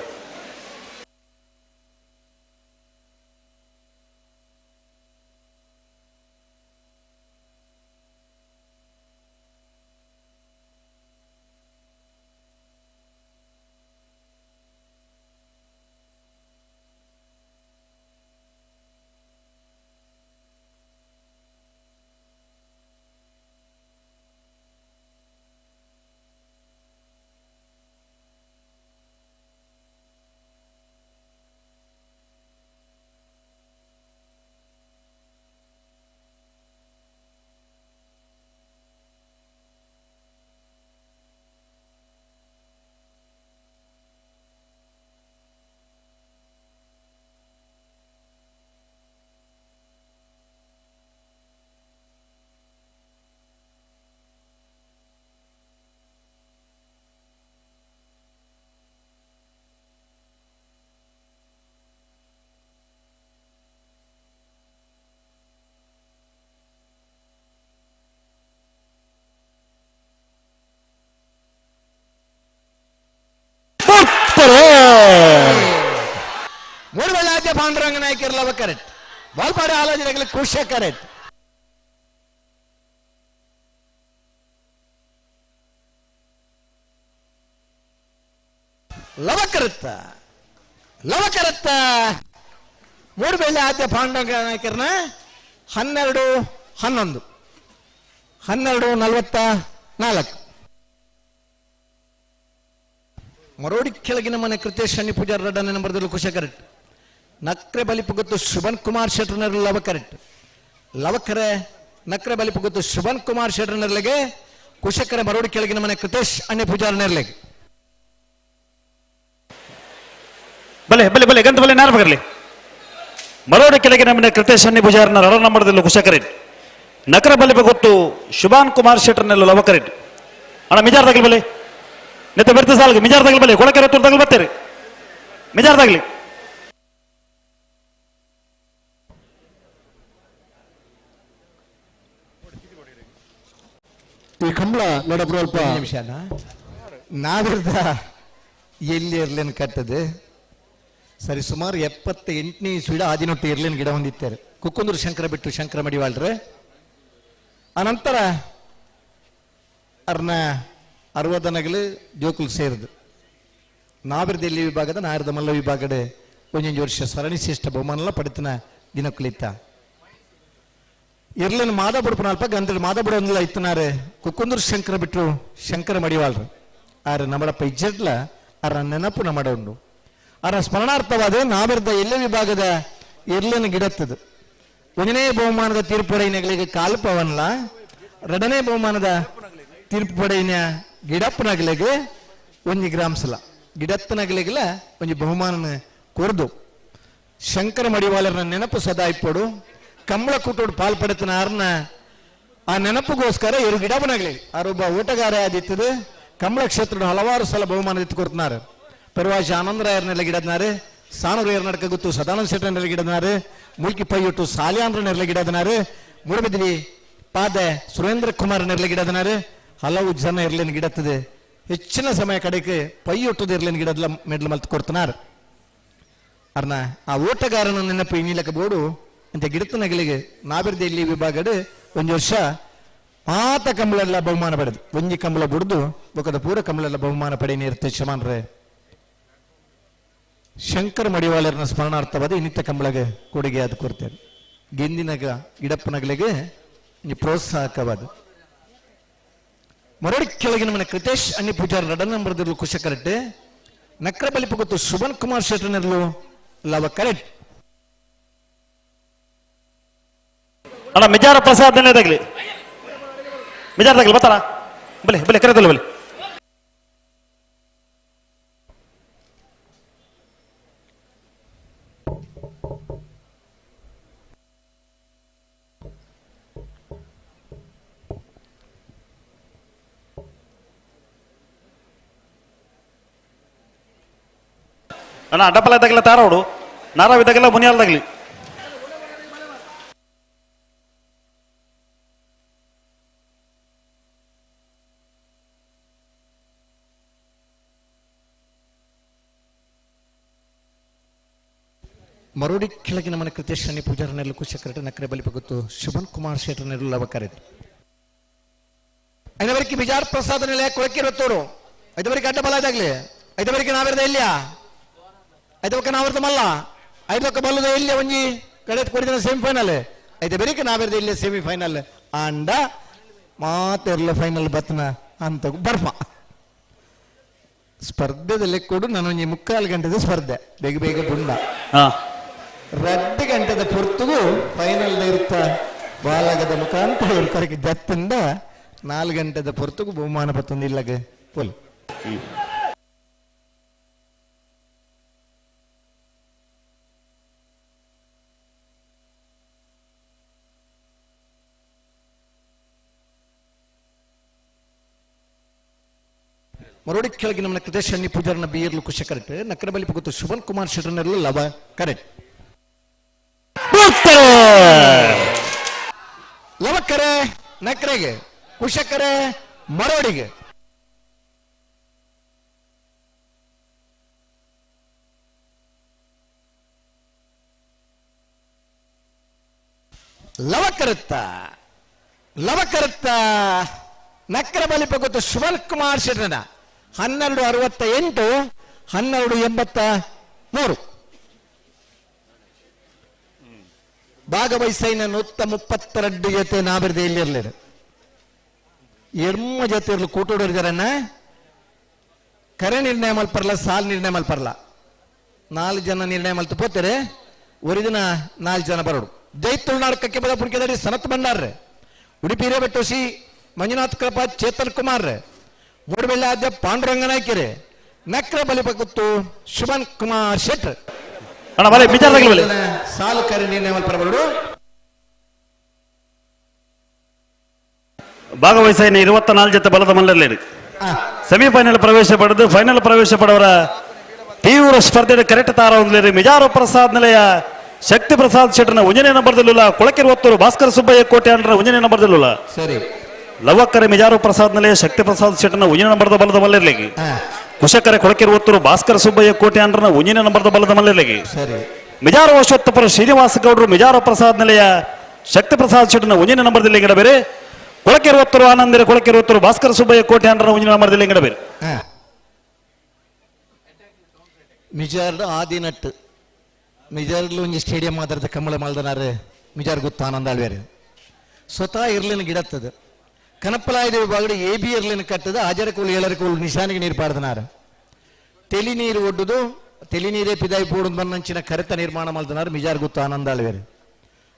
ಮೂರು ವೇಳೆ ಪಾಂಡುರಂಗ ನಾಯಕರಲ್ಲವ ಕರೆಕ್ಟ್ ಬಾಲ್ಪಾಡಿ ಆಲೋಚನೆಗಳು ಖುಷಿ ಕರೆಕ್ಟ್. ಲವಕರತ್ತ ಲವಕರತ್ತ ಮೂರು ವೇಳೆ ಆದ್ಯ ಪಾಂಡುರಂಗ ನಾಯಕರನ್ನ 12:11 12:44. ಮರೋಡಿ ಕೆಳಗಿನ ಮನೆ ಕೃತೇಶ್ ಶನಿ ಪೂಜಾರ್ ರಡ್ಡನೆ ನಂಬರ್ದಲ್ಲಿ ಖುಷಿ ಕರೆಕ್ಟ್. ನಕ್ರೆ ಬಲಿಪುಗತ್ತು ಶುಭನ್ ಕುಮಾರ್ ಶೆಟ್ಟರ್ನರ್ ಲವ ಕರೆಕ್ಟ್. ಲವಕರೆ ನಕ್ರೆ ಬಲಿಪುಗತ್ತು ಶುಭನ್ ಕುಮಾರ್ ಶೆಟ್ಟರ್ನರ್ಲೆಗೆ ಕುಶಕರೆ ಮರೋಡಿ ಕೆಳಗಿನ ಮನೆ ಕೃತೇಶ್ ಅಣ್ಣೆ ಪೂಜಾರ್ ನೆರ್ಲೆಗೆ. ಬಲೆ ಬಲೆ ಬಲೆ ಗಂತ ಬಲೆ ನಾರ್ ಬಗರ್ಲಿ. ಮರೋಡಿ ಕೆಳಗಿನ ಮನೆ ಕೃತೇಶ್ ಅಣ್ಣೆ ಪೂಜಾರ್ನ ರಡ ನಂಬರ್ದಲ್ಲಿ ಕುಶಕರೆಡ್. ನಕರ ಬಲಿಪುಗತ್ತು ಶುಭಾನ್ ಕುಮಾರ್ ಶೆಟ್ಟರ್ನೆಲ್ಲ ಲವಕರೆಡ್. ಅಣ್ಣ ಮಿಜಾರ್ ತಗಲ್ ಬಲೆ ನೆತ್ತ ಬೆರ್ತ ಸಾಲ್ಗೆ ಮಿಜಾರ್ ತಗಲ್ ಬಲೆ ಕೊಳಕೆರೆ ತೂರ್ ತಗಲ್ ಬತ್ತೇರಿ ಮಿಜಾರ್ ತಗಲಿ. ಈ ಕಂಬಳ ನಡಪ್ಪ ಅಲ್ಪ ನಿಮಿಷ ನಾವಿರ್ದ ಎಲ್ಲಿ ಇರ್ಲೇನು ಕಟ್ಟದೆ ಸರಿ ಸುಮಾರು 78ನೇ ಇಸ್ವಿಡ ಆದಿನೊಟ್ಟು ಇರ್ಲೇನು ಗಿಡ ಹೊಂದಿತ್ತಾರೆ ಕುಕ್ಕುಂದೂರು ಶಂಕರ ಬಿಟ್ಟು ಶಂಕರ ಮಡಿವಾಳ್ರೆ. ಅನಂತರ ಅರ್ನ ಅರವದನಗಲು ಜೋಕುಲ್ ಸೇರಿದು ನಾವಿರ್ದ ಎಲ್ಲಿ ವಿಭಾಗದ ನಾರದ ಮಲ್ಲ ವಿಭಾಗದ ಒಂದೊಂದು ವರ್ಷ ಸರಣಿ ಶ್ರೇಷ್ಠ ಬಹುಮಾನಲ್ಲ ಪಡೆತನ ದಿನಕ್ಕಲಿತ್ತ ಇರ್ಲೇನು ಮಾದಬುಡಪನ ಅಲ್ಪ ಗಂಧದ ಮಾದಬುಡ ಒಂದಲ್ಲ ಇತ್ತನಾರೆ ಕುಕ್ಕುಂದೂರು ಶಂಕರ ಬಿಟ್ಟು ಶಂಕರ ಮಡಿವಾಳ್ರು. ಆರ ನಮ್ಮಡಪ್ಪ ಇಜ್ಜಡ್ಲ ಅರ ನೆನಪು ನಮ್ಮಡ ಉಂಡು ಅರ ಸ್ಮರಣಾರ್ಥವಾದ ನಾವಿರ್ದ ಎಲ್ಲೇ ವಿಭಾಗದ ಇರ್ಲೇನು ಗಿಡತ್ತದು ಒಂದನೇ ಬಹುಮಾನದ ತೀರ್ಪುಡೈನಗಳಿಗೆ ಕಾಲ್ಪವನ್ಲ ಎರಡನೇ ಬಹುಮಾನದ ತೀರ್ಪು ಪಡೆಯಿನ ಗಿಡಪ್ಪನಗಲಿಗೆ ಒಂಜಿ ಗ್ರಾಮಸಲ ಗಿಡಪ್ಪನಗಲಿಗೆಲ್ಲ ಒಂಜಿ ಬಹುಮಾನನ ಕೊರ್ದು ಶಂಕರ ಮಡಿವಾಳರನ ನೆನಪು ಸದಾ ಇಪ್ಪಡು ಕಂಬಳ ಕೂಟೋಡು ಪಾಲ್ ಪಡೆತನ ಆರ್ನ ಆ ನೆನಪಿಗೋಸ್ಕರ ಇರು ಗಿಡಪ್ಪನಗಲಿ ಆರೊಬ್ಬ ಓಟಗಾರ ಆದಿತ್ತದು ಕಂಬಳ ಕ್ಷೇತ್ರದ ಹಲವಾರು ಸಲ ಬಹುಮಾನ ಎತ್ತು ಕೊಡ್ತಿನಾರು. ಪರ್ವಾಜಿ ಆನಂದರಾಯರ್ನೆಲ್ಲ ಗಿಡದ್ನಾರು, ಸಾಣೂರು ನಡಕ ಗೊತ್ತು ಸದಾನಂದ ಶೆಟ್ಟರ್ನೆಲ್ಲ ಗಿಡದ್ನಾರು, ಮುಲ್ಕಿ ಪೈಯೊಟ್ಟು ಸಾಲಿಯಾಂದ್ರನೆಲ್ಲ ಗಿಡದನಾರು, ಮೂಡಬಿದಿರಿ ಪಾದೆ ಸುರೇಂದ್ರ ಕುಮಾರ್ ನೆರಳೆ ಗಿಡದನಾರು, ಹಲವು ಜನ ಇರ್ಲೇನು ಗಿಡತ್ತದೆ ಹೆಚ್ಚಿನ ಸಮಯ ಕಡೆಗೆ ಪೈಯೊಟ್ಟದ ಇರ್ಲೇನು ಗಿಡದ ಮೆಡ್ಲು ಮಲ್ತು ಕೊಡ್ತನಾರು. ಅರ್ನ ಆ ಓಟಗಾರನ ನೆನಪು ಇನ್ನಿಲಕ ಬೋಡು ಅಂತ ಗಿಡತನಗಳಿಗೆ ನಾಬಿರ್ದ ಇಲ್ಲಿ ವಿಭಾಗಡು ಒಂದು ವರ್ಷ ಮಾತ ಕಂಬಳೆಲ್ಲ ಬಹುಮಾನ ಪಡೆದು ಒಂಜಿ ಕಂಬಳ ಬುಡ್ದು ಬೊಕದ ಪೂರ ಕಂಬಳೆಲ್ಲ ಬಹುಮಾನ ಪಡೆ ನೀರ್ತೆ ಶಮಾನ್ರೆ. ಶಂಕರ ಮಡಿವಾಳರನ ಸ್ಮರಣಾರ್ಥವಾದ ಇನ್ನಿತ ಕಂಬಳಗೆ ಕೊಡುಗೆ ಅದು ಕೊಡ್ತೇನೆ. ಗೆಂದಿನಗ ಗಿಡಪ್ಪನಗಳಿಗೆ ಪ್ರೋತ್ಸಾಹಕವಾದ ಮರಡಿ ಕೆಳಗಿನ ಮನೆ ಕೃತೇಶ್ ಅಣ್ಣಿ ಪೂಜಾರ್ ರಡನ್ ನಂಬರ್ದಿರ್ಲು ಕುಶ ಕರೆಕ್ಟ್. ನಕ್ರ ಬಲಿಪು ಗೊತ್ತು ಶುಭನ್ ಕುಮಾರ್ ಶೆಟ್ಟರ್ನೆರ್ಲು ಲವ ಕರೆಕ್ಟ್. ಅಣ್ಣ ಮಿಜಾರ ಪ್ರಸಾದ್ ತಗಲಿ ಮಿಜಾರ ತಗಲಿ ಬರ್ತಾರ ಬಲೆ ಬಲೆ ಕರೆದಲ್ಲ ಬಲೆ. ಅಣ್ಣ ಅಡ್ಡಪಲ್ಲ ತಗಲ ತಾರೋಡು ನಾರಾವಿ ತಗಲ ಮುನಿಯಾಲ್ ತಗಲಿ. ಮರೋಡಿ ಕೆಳಗಿನ ಮನೆ ಕೃತೇಶ್ ಪೂಜಾರನೆಲ್ಲ ಕುಶಕರಟ ನಕರೆ ಬಲಿಪಗುತ್ತು ಶುಭನ್ ಕುಮಾರ್ ಶೆಟ್ಟರ್ನೆಲ್ಲ ಲವಕರೆದು. ಐದವರೆಗೆ ಬಿಜಾರ್ ಪ್ರಸಾದ ನಿಲಯ ಕೊಳಕಿರುತ್ತೋರು ಐದವರೆಗೆ ಅಡ್ಡ ಬಲ ಇದಾಗ್ಲಿ ಐದವರೆಗೆ ನಾವಿರದ ಇಲ್ಲಿಯ ಐದವಕ್ಕೆ ನಾವಿರದ ಮಲ್ಲ ಐದಕ್ಕೆ ಬಲ್ಲದ ಇಲ್ಲಿ ಒಂಜಿ ಕಡೆ ಕೊಡಿದ ಸೆಮಿಫೈನಲ್ ಐದು ಬೆರಿಕೆ ನಾವಿರದ ಇಲ್ಲಿ ಸೆಮಿಫೈನಲ್ ಅಂಡ ಮಾತೆರ್ಲ ಫೈನಲ್ ಬತ್ನ ಅಂತ ಬರ್ಪ ಸ್ಪರ್ಧೆದಲ್ಲಿ ಕೊಡು ನಾನೊಂಜಿ ಮುಕ್ಕಾಲು ಗಂಟೆದ ಸ್ಪರ್ಧೆ ಬೇಗ ಬೇಗ ಬುಂಡ ರಡ್ಡು ಗಂಟೆದ ಪೊರ್ತುಗು ಫೈನಲ್ ಇರುತ್ತ ಬಾಲಗದ ಮುಖಾಂತರ ಇವ್ರ ಕರೆಗೆ ಜತ್ತಿಂದ 4 ಗಂಟೆದ ಪೊರ್ತುಗು ಬಹುಮಾನ ಪತ್ತೊಂದು ಇಲ್ಲಗ ಪೋಲ್. ಮರೋಡಿ ಕೆಳಗೆ ನಮ್ಮ ಕೃತೇಶ್ ಶನಿ ಪೂಜಾರನ ಬೀರ್ಲು ಕುಶ ಕರೆಕ್ಟ್ ನಕರ ಬಲಿ ಪಗುತ್ತು ಶುಭನ್ ಕುಮಾರ್ ಶೆಟ್ಟರ್ನೆಲ್ಲ ಲವ ಕರೆಕ್ಟ್ ಲವಕರೆ ನಕರೆಗೆ ಕುಶಕರೆ ಮರೋಡಿಗೆ. ಲವಕರುತ್ತ ಲವಕರುತ್ತ ನಕರ ಬಲಿ ಪಗುತ್ತು ಶುಭನ್ ಕುಮಾರ್ ಶೆಟ್ಟರ್ನ 12:68 12:83 ಭಾಗವಹಿಸೈನ 132 ಜೊತೆ ನಾಬಿರ್ದೆ ಇಲ್ಲಿರ್ಲಿರ ಎರ್ಮ ಜೊತೆ ಇರ್ಲು ಕೂಟೋಡಿದಾರನ್ನ ಕರೆ ನಿರ್ಣಯ ಮಲ್ಪರ್ಲ ಸಾಲ್ ನಿರ್ಣಯ ಮಲ್ಪರ್ಲ 4 ಜನ ನಿರ್ಣಯ ಮಲ್ತು ಪೋತಾರೆ ಒರಿದಿನ 4 ಜನ ಬರೋಡು. ಜೈ ತುಳುನಾಡು ಕಕ್ಕೆ ಪದ ಪುಣಿಕೆದಾರಿ ಸನತ್ ಭಂಡಾರ್ರೆ ಉಡುಪಿ ಹಿರೇಬೆಟ್ಟೋಸಿ ಮಂಜುನಾಥ್ ಕೃಪಾ ಚೇತನ್ ಕುಮಾರ್ ಮೂಡಬೆಳ್ಳೆ ಆದ್ಯ ಪಾಂಡುರಂಗನಾಯ್ಕೆರೆ ನಕ್ರ ಬಲಿಪಗುತ್ತು ಶುಭನ್ ಕುಮಾರ್ ಶೆಟ್ಟರ್. ಸಾಲು ಕರೆ ನಿರ್ಣಯ ಮಲ್ಪರಬರು. ಭಾಗವಹಿಸ 24 ಜೊತೆ ಬಲದ ಮಲ್ಲಲ್ಲಿ ಸೆಮಿಫೈನಲ್ ಪ್ರವೇಶ ಪಡೆದು ಫೈನಲ್ ಪ್ರವೇಶ ಪಡೆಯವರ ತೀವ್ರ ಸ್ಪರ್ಧೆ ಕರೆಕ್ಟ್ ತಾರ ಹೊಂದಲಿರಿ ಮಿಜಾರು ಪ್ರಸಾದ್ ನಿಲಯ ಶಕ್ತಿ ಪ್ರಸಾದ್ ಶೆಟ್ಟರ್ನ ಒಂಜನೇ ನಂಬರ್ದಲ್ಲಿಲ್ಲ ಕೊಳಕಿರುವತ್ತೂರು ಭಾಸ್ಕರ ಸುಬ್ಬಯ್ಯ ಕೋಟೆ ಅಂಡ್ರ ಒಂಜನೇ ನಂಬರ್ದಲ್ಲಿಲ್ಲ. ಸರಿ ಲವಕ್ಕರೆ ಮಿಜಾರು ಪ್ರಸಾದ್ ನಿಲಯ ಶಕ್ತಿ ಪ್ರಸಾದ್ ಶೆಟ್ಟರ್ನ ಒಂಜನೇ ನಂಬರ್ದ ಬಲದ ಮಲ್ಲಿರ್ಲಿಗೆ ಕುಶಕರೆ ಕೊಳಕಿರುವತ್ತೂರು ಭಾಸ್ಕರ ಸುಬ್ಬಯ್ಯ ಕೋಟೆ ಅಂಡ್ರನ ಒಂಜನೇ ನಂಬರ್ದ ಬಲದ ಮಲ್ಲಿರ್ಲಿಗೆ ಸರಿ ಮಿಜಾರು ಅಶ್ವತ್ಥಪುರ ಶ್ರೀನಿವಾಸ ಗೌಡರು ಮಿಜಾರು ಪ್ರಸಾದ್ ನಿಲಯ ಶಕ್ತಿ ಪ್ರಸಾದ್ ಶೆಟ್ಟರ್ನ ಒಂಜನೇ ನಂಬರ್ದಲ್ಲಿ ಗಿಡ ಬೇರೆ ಕೊಳಕಿರುವತ್ತೂರು ಆನಂದಿರ ಕೊಳಕಿರುವತ್ತೂರು ಭಾಸ್ಕರ ಸುಬ್ಬಯ್ಯ ಕೋಟೆ ಅಂಡ್ರನ ಒಂಜನೇ ನಂಬರ್ದಲ್ಲಿ ಗಿಡ ಬೇರೆ. ಮಿಜಾರ್ ಆದಿನಟ್ಟು ಮಿಜಾರ್ಲು ಒಂಜಿ ಸ್ಟೇಡಿಯಂ ಮಾತಾಡ್ದ ಕಮಲ ಮಾಲ್ದನಾರು ಮಿಜಾರ್ ಗುತ್ತ ಆನಂದ ಆಳ್ವೇರು ಸ್ವತಃ ಇರ್ಲಿನ ಗಿಡತ್ತದ ಕನಪಲಾಯದ ವಿಭಾಗಡು ಎ ಬಿ ಇರ್ಲಿನ ಕಟ್ಟದ ಆಜರಕೋಲು ಏಳರಕೋಲು ನಿಶಾನಿಗೆ ನೀರು ಪಾಡ್ದನಾರು ತೆಲಿ ನೀರು ಒಡ್ಡುದು ತೆಲಿ ನೀರೇ ಪಿದಾಯಿ ಪೋಡು ಬಂದಂಚಿನ ಕರೆತ ನಿರ್ಮಾಣ ಮಲ್ದನಾರು ಮಿಜಾರ್ ಗುತ್ತ ಆನಂದ ಆಳ್ವೇರು.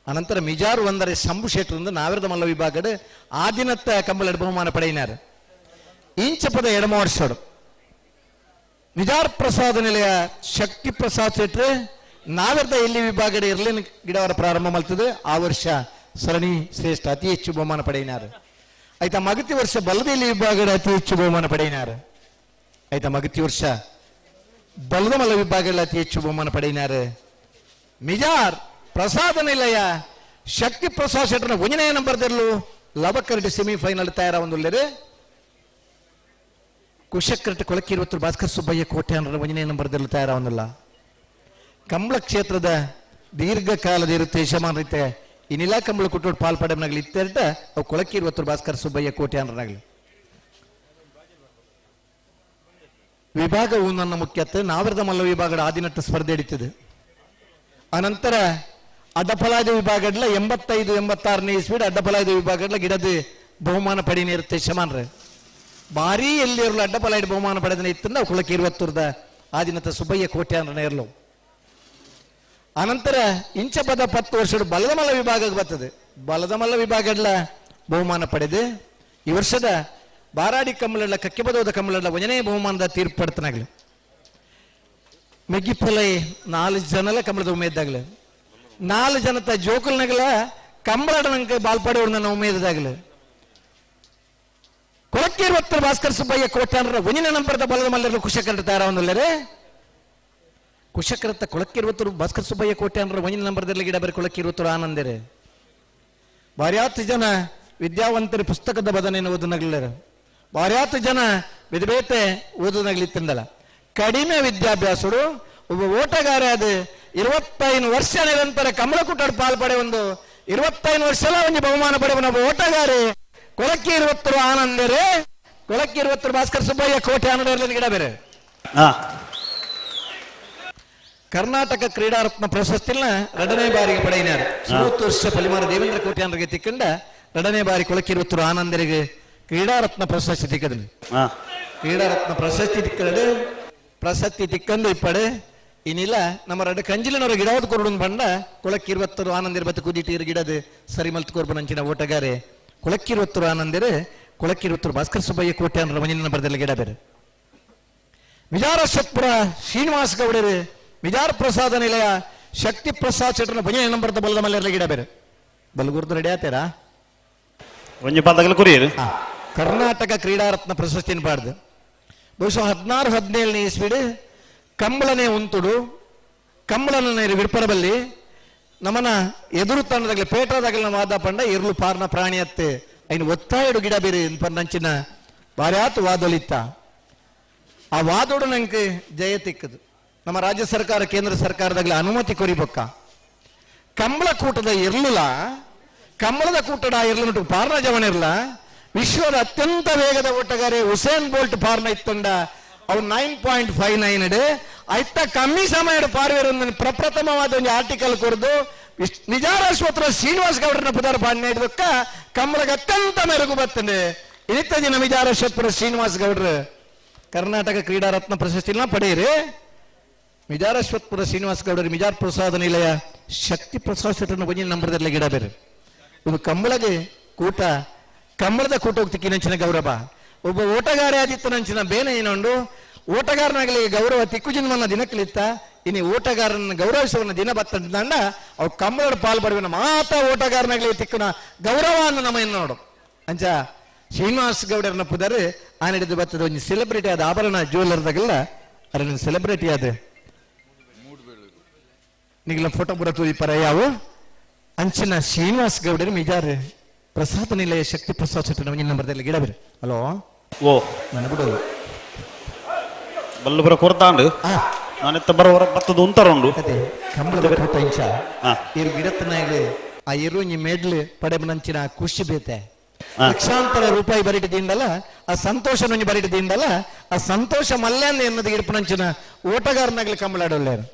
ಅನಂತರ ಮಿಜಾರು ಒಂದರೆ ಶಂಭು ಶೆಟ್ಟರಿಂದ ನಾವಿರದ ಮಲ್ಲ ವಿಭಾಗಡು ಆದಿನತ್ತ ಕಂಬಳ ಬಹುಮಾನ ಪಡೆಯಿನಾರು. ಇಂಚಪದ ಎಡಮೋಡ್ಸೋಡು ಮಿಜಾರ್ ಪ್ರಸಾದ ನಿಲಯ ಶಕ್ತಿ ಪ್ರಸಾದ್ ಶೆಟ್ರು ನಾವಿರದ ಎಲ್ಲಿ ವಿಭಾಗದ ಇರ್ಲಿನ ಗಿಡವರ ಪ್ರಾರಂಭ ಮಲ್ತದೆ ಆ ವರ್ಷ ಸರಣಿ ಶ್ರೇಷ್ಠ ಅತಿ ಹೆಚ್ಚು ಬಹುಮಾನ ಪಡೆಯಿನಾರು. ಆಯ್ತಾ ಮಗತಿ ವರ್ಷ ಬಲದ ಎಲ್ಲಿ ವಿಭಾಗದ ಅತಿ ಹೆಚ್ಚು ಬಹುಮಾನ ಪಡೆಯಿನಾರು. ಆಯ್ತಾ ಮಗತಿ ವರ್ಷ ಬಲದ ಮಲ್ಲ ವಿಭಾಗದಲ್ಲಿ ಅತಿ ಹೆಚ್ಚು ಬಹುಮಾನ ಪಡೆಯಿನಾರು. ಮಿಜಾರ್ ಪ್ರಸಾದ ನಿಲಯ ಶಕ್ತಿ ಪ್ರಸಾದ್ ಶೆಟ್ಟರ್ನ ಒಂದನೇ ನಂಬರ್ದಲ್ಲೂ ಲವಕರಡಿ ಸೆಮಿಫೈನಲ್ ತಯಾರ ಒಂದುಲ್ಲೇರು ಕುಶಕರಟ ಕೊಳಕಿರುವತ್ತು ಭಾಸ್ಕರ್ ಸುಬ್ಬಯ್ಯ ಕೋಟೆ ಅನ್ನರ ಒಂದನೇ ನಂಬರ್ದಲ್ಲೂ ತಯಾರ ಒಂದಿಲ್ಲ. ಕಂಬಳ ಕ್ಷೇತ್ರದ ದೀರ್ಘಕಾಲದ ಇರುತ್ತೆ ಯಜಮಾನ ರೀತೆ ಇನ್ನಿಲ್ಲ ಕಂಬಳ ಕುಟ್ಟೋಡು ಪಾಲ್ ಪಡೆಮನಾಗಲಿ ಇತ್ತೆರಟ ಅವು ಕೊಳಕಿರುವತ್ತು ಭಾಸ್ಕರ್ ಸುಬ್ಬಯ್ಯ ಕೋಟೆ ಅನ್ನರಾಗಲಿ. ವಿಭಾಗವು ನನ್ನ ಮುಖ್ಯತೆ ನಾವಿರದ ಮಲ್ಲ ವಿಭಾಗದ ಆದಿನಟ್ಟ ಸ್ಪರ್ಧೆ ಹಿಡಿತದೆ. ಅನಂತರ ಅಡ್ಡಫಲಾದ ವಿಭಾಗಡ್ಲ 85 86ನೇ ಇಸ್ವಿಡ್ ಅಡ್ಡಫಲಾದ ವಿಭಾಗಡ್ಲ ಗಿಡದ ಬಹುಮಾನ ಪಡಿನಿರುತ್ತೆ ಯಜಮಾನ್ರೆ. ಭಾರಿ ಎಲ್ಲಿ ಇರಲು ಅಡ್ಡಫಲಾಯ್ಡು ಬಹುಮಾನ ಪಡೆದನೆ ಇತ್ತು ನಾವು ಕುಳಕ್ಕೆ ಇರುವತ್ತುರ್ದ ಆದಿನತ ಸುಬ್ಬಯ್ಯ ಕೋಟೆ ಅಂದ್ರೆ ಇರಲು. ಅನಂತರ ಇಂಚಪದ 10 ವರ್ಷದ ಬಲದಮಲ ವಿಭಾಗಕ್ಕೆ ಬರ್ತದೆ. ಬಲದ ಮಲ್ಲ ವಿಭಾಗಡ್ಲ ಬಹುಮಾನ ಪಡೆದು ಈ ವರ್ಷದ ಬಾರಾಡಿ ಕಮ್ಮಲಡ್ಲ ಕಕ್ಕೆಬದೋದ ಕಮ್ಮಲಡ್ಲ ಒಂಜನೇ ಬಹುಮಾನದ ತೀರ್ಪು ಪಡ್ತನಾಗ್ಲಿ. ಮೆಗ್ಗಿಪ್ಪಲೈ 4 ಜನಲ ಕಮ್ಮಳದ ಉಮೇದಾಗ್ಲಿ, 4 ಜನತ ಜೋಕುಲ್ನಗಲ ಕಂಬಳಡ ನಂಗೆ ಬಾಲ್ಪಾಡಿ ನನ್ನ ಉಮೇದದಾಗ್ಲಿ. ಕೊಳಕ್ಕೇರುವತ್ತರ ಭಾಸ್ಕರ್ ಸುಬ್ಬಯ್ಯ ಕೋಟ್ಯಾನರ ಒಂದಿನ ನಂಬರದ ಬಲದ ಮಲ್ಲರು ಕುಶಕರಟ ತಯಾರಾವೊಂದುಲ್ಲರೆ. ಕುಶಕರತ್ತ ಕೊಳಕ್ಕಿರುವತ್ತರು ಭಾಸ್ಕರ್ ಸುಬ್ಬಯ್ಯ ಕೋಟ್ಯಾನರ ಒಂದಿನ ನಂಬರದಲ್ಲಿ ಗಿಡ ಬರಿ ಕೊಳಕ್ಕಿರುವತ್ತರು ಆನಂದರೆ. ಬಾರ್ಯಾತು ಜನ ವಿದ್ಯಾವಂತರು ಪುಸ್ತಕದ ಬದನೆಯನ್ನು ಓದನಗಲರು, ಬಾರ್ಯಾತು ಜನ ವಿಧಬೇತೆ ಓದನಗಲಿತ್ತಿಂದಲ್ಲ. ಕಡಿಮೆ ವಿದ್ಯಾಭ್ಯಾಸರು ಒಬ್ಬ ಓಟಗಾರ ಅದು 25 ವರ್ಷ ನಿರಂತರ ಕಮಲಕೂಟದ ಪಾಲ್ಪಡೆ ಒಂದು 25 ವರ್ಷ ಒಂದು ಬಹುಮಾನ ಪಡೆಯುವ ಒಬ್ಬ ಓಟಗಾರೆ ಕೊಳಕ್ಕೆ ಇರುವತ್ತರು ಆನಂದರೆ. ಕೊಳಕ್ಕೆ ಇರುವತ್ತರು ಭಾಸ್ಕರ್ ಸುಬ್ಬಯ್ಯ ಕೋಟೆ ಆನಂದರಲ್ಲಿ ಗಿಡ ಬೇರೆ. ಕರ್ನಾಟಕ ಕ್ರೀಡಾರತ್ನ ಪ್ರಶಸ್ತಿನ 2ನೇ ಬಾರಿಗೆ ಪಡೆಯಿನಾರು. 30 ವರ್ಷ ಪಲಿಮಾರ ದೇವೇಂದ್ರ ಕೋಟ್ಯಾನರಿಗೆ ತಿಕ್ಕಂಡ 2ನೇ ಬಾರಿ ಕೊಳಕ್ಕಿರುವತ್ತರು ಆನಂದರಿಗೆ ಕ್ರೀಡಾರತ್ನ ಪ್ರಶಸ್ತಿ ತಿಕ್ಕದನು. ಕ್ರೀಡಾರತ್ನ ಪ್ರಶಸ್ತಿ ತಿಕ್ಕದು ಪ್ರಶಸ್ತಿ ತಿಕ್ಕಂದು ಇಪ್ಪಡೆ ಇನ್ನಿಲ್ಲ ನಮ್ಮ 2 ಕಂಜಿಲಿನವರು ಗಿಡವದು ಕೊರಡು ಬಂಡ ಕೊಳಕ್ಕಿರುವತ್ತರು ಆನಂದಿರ ಬತ್ತು ಕುದಿಟೀರು ಗಿಡದು ಸರಿ ಮಲ್ತು ಕೊರ್ಬನಂಚಿನ ಓಟಗಾರೆ ಕೊಳಕ್ಕಿರುವತ್ತರು ಆನಂದಿರು ಕೊಳಕ್ಕಿರುವತ್ತರು ಭಾಸ್ಕರ್ ಸುಬ್ಬಯ್ಯ ಕೋಟ್ಯಾನರ ಮಂಜಿನ ಬರದಲ್ಲಿ ಗಿಡ ಬೇರೆ. ಮಿಜಾರಶತ್ಪುರ ಶ್ರೀನಿವಾಸ ಗೌಡರು ಮಿಜಾರ್ ಪ್ರಸಾದ ನಿಲಯ ಶಕ್ತಿ ಪ್ರಸಾದ್ ಶೆಟ್ಟರ್ನ ಭಜನೆ ನಂಬರ್ದ ಬಲ್ಲದ ಮಲ್ಲೆಲ್ಲ ಗಿಡ ಬೇರೆ. ಬಲಗುರ್ದು ರೆಡಿ ಆತೀರಾ? ಒಂಜಿ ಪಾದಗಲ ಕುರಿಯರು. ಕರ್ನಾಟಕ ಕ್ರೀಡಾರತ್ನ ಪ್ರಶಸ್ತಿಯನ್ನು ಪಾಡ್ದು ಬಹುಶಃ 16 17ನೇ ಇಸ್ವಿಡು ಕಂಬಳನೆ ಉಂತುಡು ಕಂಬಳನ ವಿಡ್ಪರಬಲ್ಲಿ ನಮನ ಎದುರು ತಂಡದಾಗಲಿ ಪೇಟದಾಗಲಿ ನಮ್ಮ ವಾದ ಪಂಡ ಇರ್ಲು ಪಾರ್ನ ಪ್ರಾಣಿಯತ್ತೆ ಐನು ಒತ್ತಾಯಡು ಗಿಡ ಬೇರೆ ನಂಚಿನ ಬಾರ್ಯಾತು ವಾದೊಲಿತ್ತ. ಆ ವಾದೋಡು ನಂಗೆ ಜಯ ತಿಕ್ಕದು. ನಮ್ಮ ರಾಜ್ಯ ಸರ್ಕಾರ ಕೇಂದ್ರ ಸರ್ಕಾರದಾಗಲಿ ಅನುಮತಿ ಕೊರಿಬೊಕ್ಕ ಕಂಬಳ ಕೂಟದ ಇರ್ಲುಲ ಕಂಬಳದ ಕೂಟದ ಇರ್ಲು ಪಾರ್ನ ಜವನಿರ್ಲ ವಿಶ್ವದ ಅತ್ಯಂತ ವೇಗದ ಓಟಗಾರೆ ಉಸೇನ್ ಬೋಲ್ಟ್ ಪಾರ್ನ ಇತ್ತಂಡ ಅವು 9.59 ಐತ ಕಮ್ಮಿ ಸಮಯ ಪಾರ್ವೇರ ಪ್ರಪ್ರಥಮವಾದ ಒಂದು ಆರ್ಟಿಕಲ್ ಕೊರದು ನಿಜಾರಾಶ್ವತ್ರ ಶ್ರೀನಿವಾಸ ಗೌಡರನ್ನ ಪುದಾರ ಪಾಂಡೆ ಹಿಡಿದಕ್ಕ ಕಂಬಳಕ್ಕೆ ಅತ್ಯಂತ ಮೆರುಗು ಬರ್ತದೆ. ಇನಿತ ದಿನ ಮಿಜಾರಾಶ್ವತ್ರ ಶ್ರೀನಿವಾಸ ಗೌಡ್ರು ಕರ್ನಾಟಕ ಕ್ರೀಡಾರತ್ನ ಪ್ರಶಸ್ತಿನ ಪಡೆಯಿರಿ. ಮಿಜಾರಶ್ವತ್ಪುರ ಶ್ರೀನಿವಾಸ ಗೌಡರು ಮಿಜಾರ್ ಪ್ರಸಾದ ನಿಲಯ ಶಕ್ತಿ ಪ್ರಸಾದ್ ಶೆಟ್ಟರ್ನ ಒಂಜಿನ ನಂಬರದಲ್ಲಿ ಗಿಡ ಬೇರೆ. ಇದು ಕಂಬಳಗೆ ಕೂಟ ಕಂಬಳದ ಕೂಟ ಹೋಗ್ತಿಕ್ಕಿನಂಚಿನ ಗೌರವ ಒಬ್ಬ ಓಟಗಾರ ಆದಿತ್ತನಂಚಿನ ಬೇನೆ ಏನೊಂಡು ಓಟಗಾರನಾಗಲಿ ಗೌರವ ತಿಕ್ಕುಜಿನ್ವನ್ನ ದಿನಕ್ಕಲಿತ್ತ ಇನಿ ಓಟಗಾರನ ಗೌರವಿಸುವನ್ನ ದಿನ ಬತ್ತಂಡ ಅವು ಕಂಬಳದ ಪಾಲ್ ಬರುವನ ಮಾತಾ ಓಟಗಾರನಾಗಲಿ ತಿಕ್ಕುನ ಗೌರವ ಅನ್ನು ನಮ್ಮ ನೋಡು. ಅಂಚ ಶ್ರೀನಿವಾಸ ಗೌಡರನ್ನ ಪುದರು ಆನಿಡಿದು ಬತ್ತದ ಒಂಜಿ ಸೆಲೆಬ್ರಿಟಿ ಆದ ಆಭರಣ ಜ್ಯುವೆಲ್ಲರ್ದಾಗಲ್ಲ ಅರನ ಸೆಲೆಬ್ರಿಟಿ ಆದ ನಿಗಲ ಫೋಟೋ ಬುರ ತೂದಿಪರ ಯಾವು ಅಂಚಿನ ಶ್ರೀನಿವಾಸ ಗೌಡರು ಮಿಜಾರು ಪ್ರಸಾದ ನಿಲಯ ಶಕ್ತಿ ಪ್ರಸಾದ್ ಶೆಟ್ಟರ್ ಒಂಜಿನ ನಂಬರ್ದಲ್ಲಿ ಗಿಡ ಬೇರೆ. ಹಲೋ ಓ ನನ್ನ ಬಿಡೋದು ಬಲ್ಲು ಬರ ಕೊರ್ತಾಂಡು ನಾನೆತ್ತ ಬರೋ ಬತ್ತದ ಉಂತರುಂಡು ಕಂಬಳದ ಕೂಟ ಇಂಚ ಇರು ಗಿಡತನಾಗ ಆ ಇರು ಒಂಜಿ ಮೇಡ್ಲು ಪಡೆಬನಂಚಿನ ಖುಷಿ ಬೇತೆ. ಲಕ್ಷಾಂತರ ರೂಪಾಯಿ ಬರಿಟದಿಂದಲ್ಲ ಆ ಸಂತೋಷ ಒಂಜಿ ಬರಿಟದಿಂದಲ್ಲ ಆ ಸಂತೋಷ ಮಲ್ಯಾನ್ ಎನ್ನದ ಗಿಡಪನಂಚಿನ ಓಟಗಾರನಾಗಲಿ ಕಂಬಳಾಡೋಲ್ಲೇರು.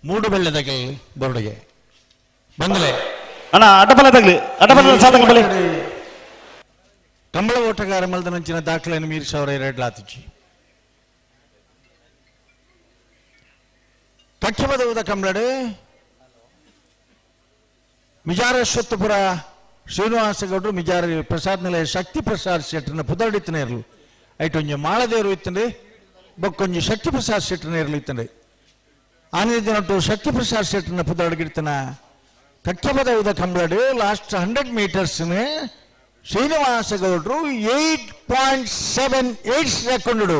ಮೂಡು ಬೆಳ್ಳೆದಾಗಲಿ ಬರುಡಿಗೆ ಬಂದಲೆ ಅಣ್ಣ ಅಡ್ಡಬಲ ತಗಲಿ ಅಡ್ಡಬಲ ಸಾಧಕ ಬಲೆ ಕಂಬಳ ಓಟಗಾರ ಮಲ್ದನಂಚಿನ ದಾಖಲೆಯನ್ನು ಮೀರಿಸವರ ಎರಡ್ಲಾತಿಚ್ಚಿ ಕಕ್ಕಿಬದವುದ ಕಂಬಳಡೆ ಮಿಜಾರಶ್ವತ್ಪುರ ಶ್ರೀನಿವಾಸಗೌಡರು ಮಿಜಾರ ಪ್ರಸಾದ್ ನಿಲಯ ಶಕ್ತಿ ಪ್ರಸಾದ್ ಶೆಟ್ಟರ್ನ ಪುದರ್ಡಿತ್ತನೇ ಇರಲು ಐಟೊಂಜಿ ಮಾಳದೇವರು ಇತ್ತಂಡೆ ಬೊಕ್ಕೊಂಜಿ ಶಕ್ತಿ ಪ್ರಸಾದ್ ಶೆಟ್ಟರ್ನ ಇರಲು ಇತ್ತಂಡೆ ಆನಂದಿನಟ್ಟು ಶಕ್ತಿ ಪ್ರಸಾದ್ ಶೆಟ್ಟರ್ನ ಪುದರ್ಡಿಗಿಡ್ತನ ಕಕ್ಕಿಬದವುದ ಕಂಬಳಡೆ ಲಾಸ್ಟ್ 100 ಮೀಟರ್ಸ್ನೇ ಶ್ರೀನಿವಾಸಗೌಡರು 8.78 ಸೆಕೆಂಡು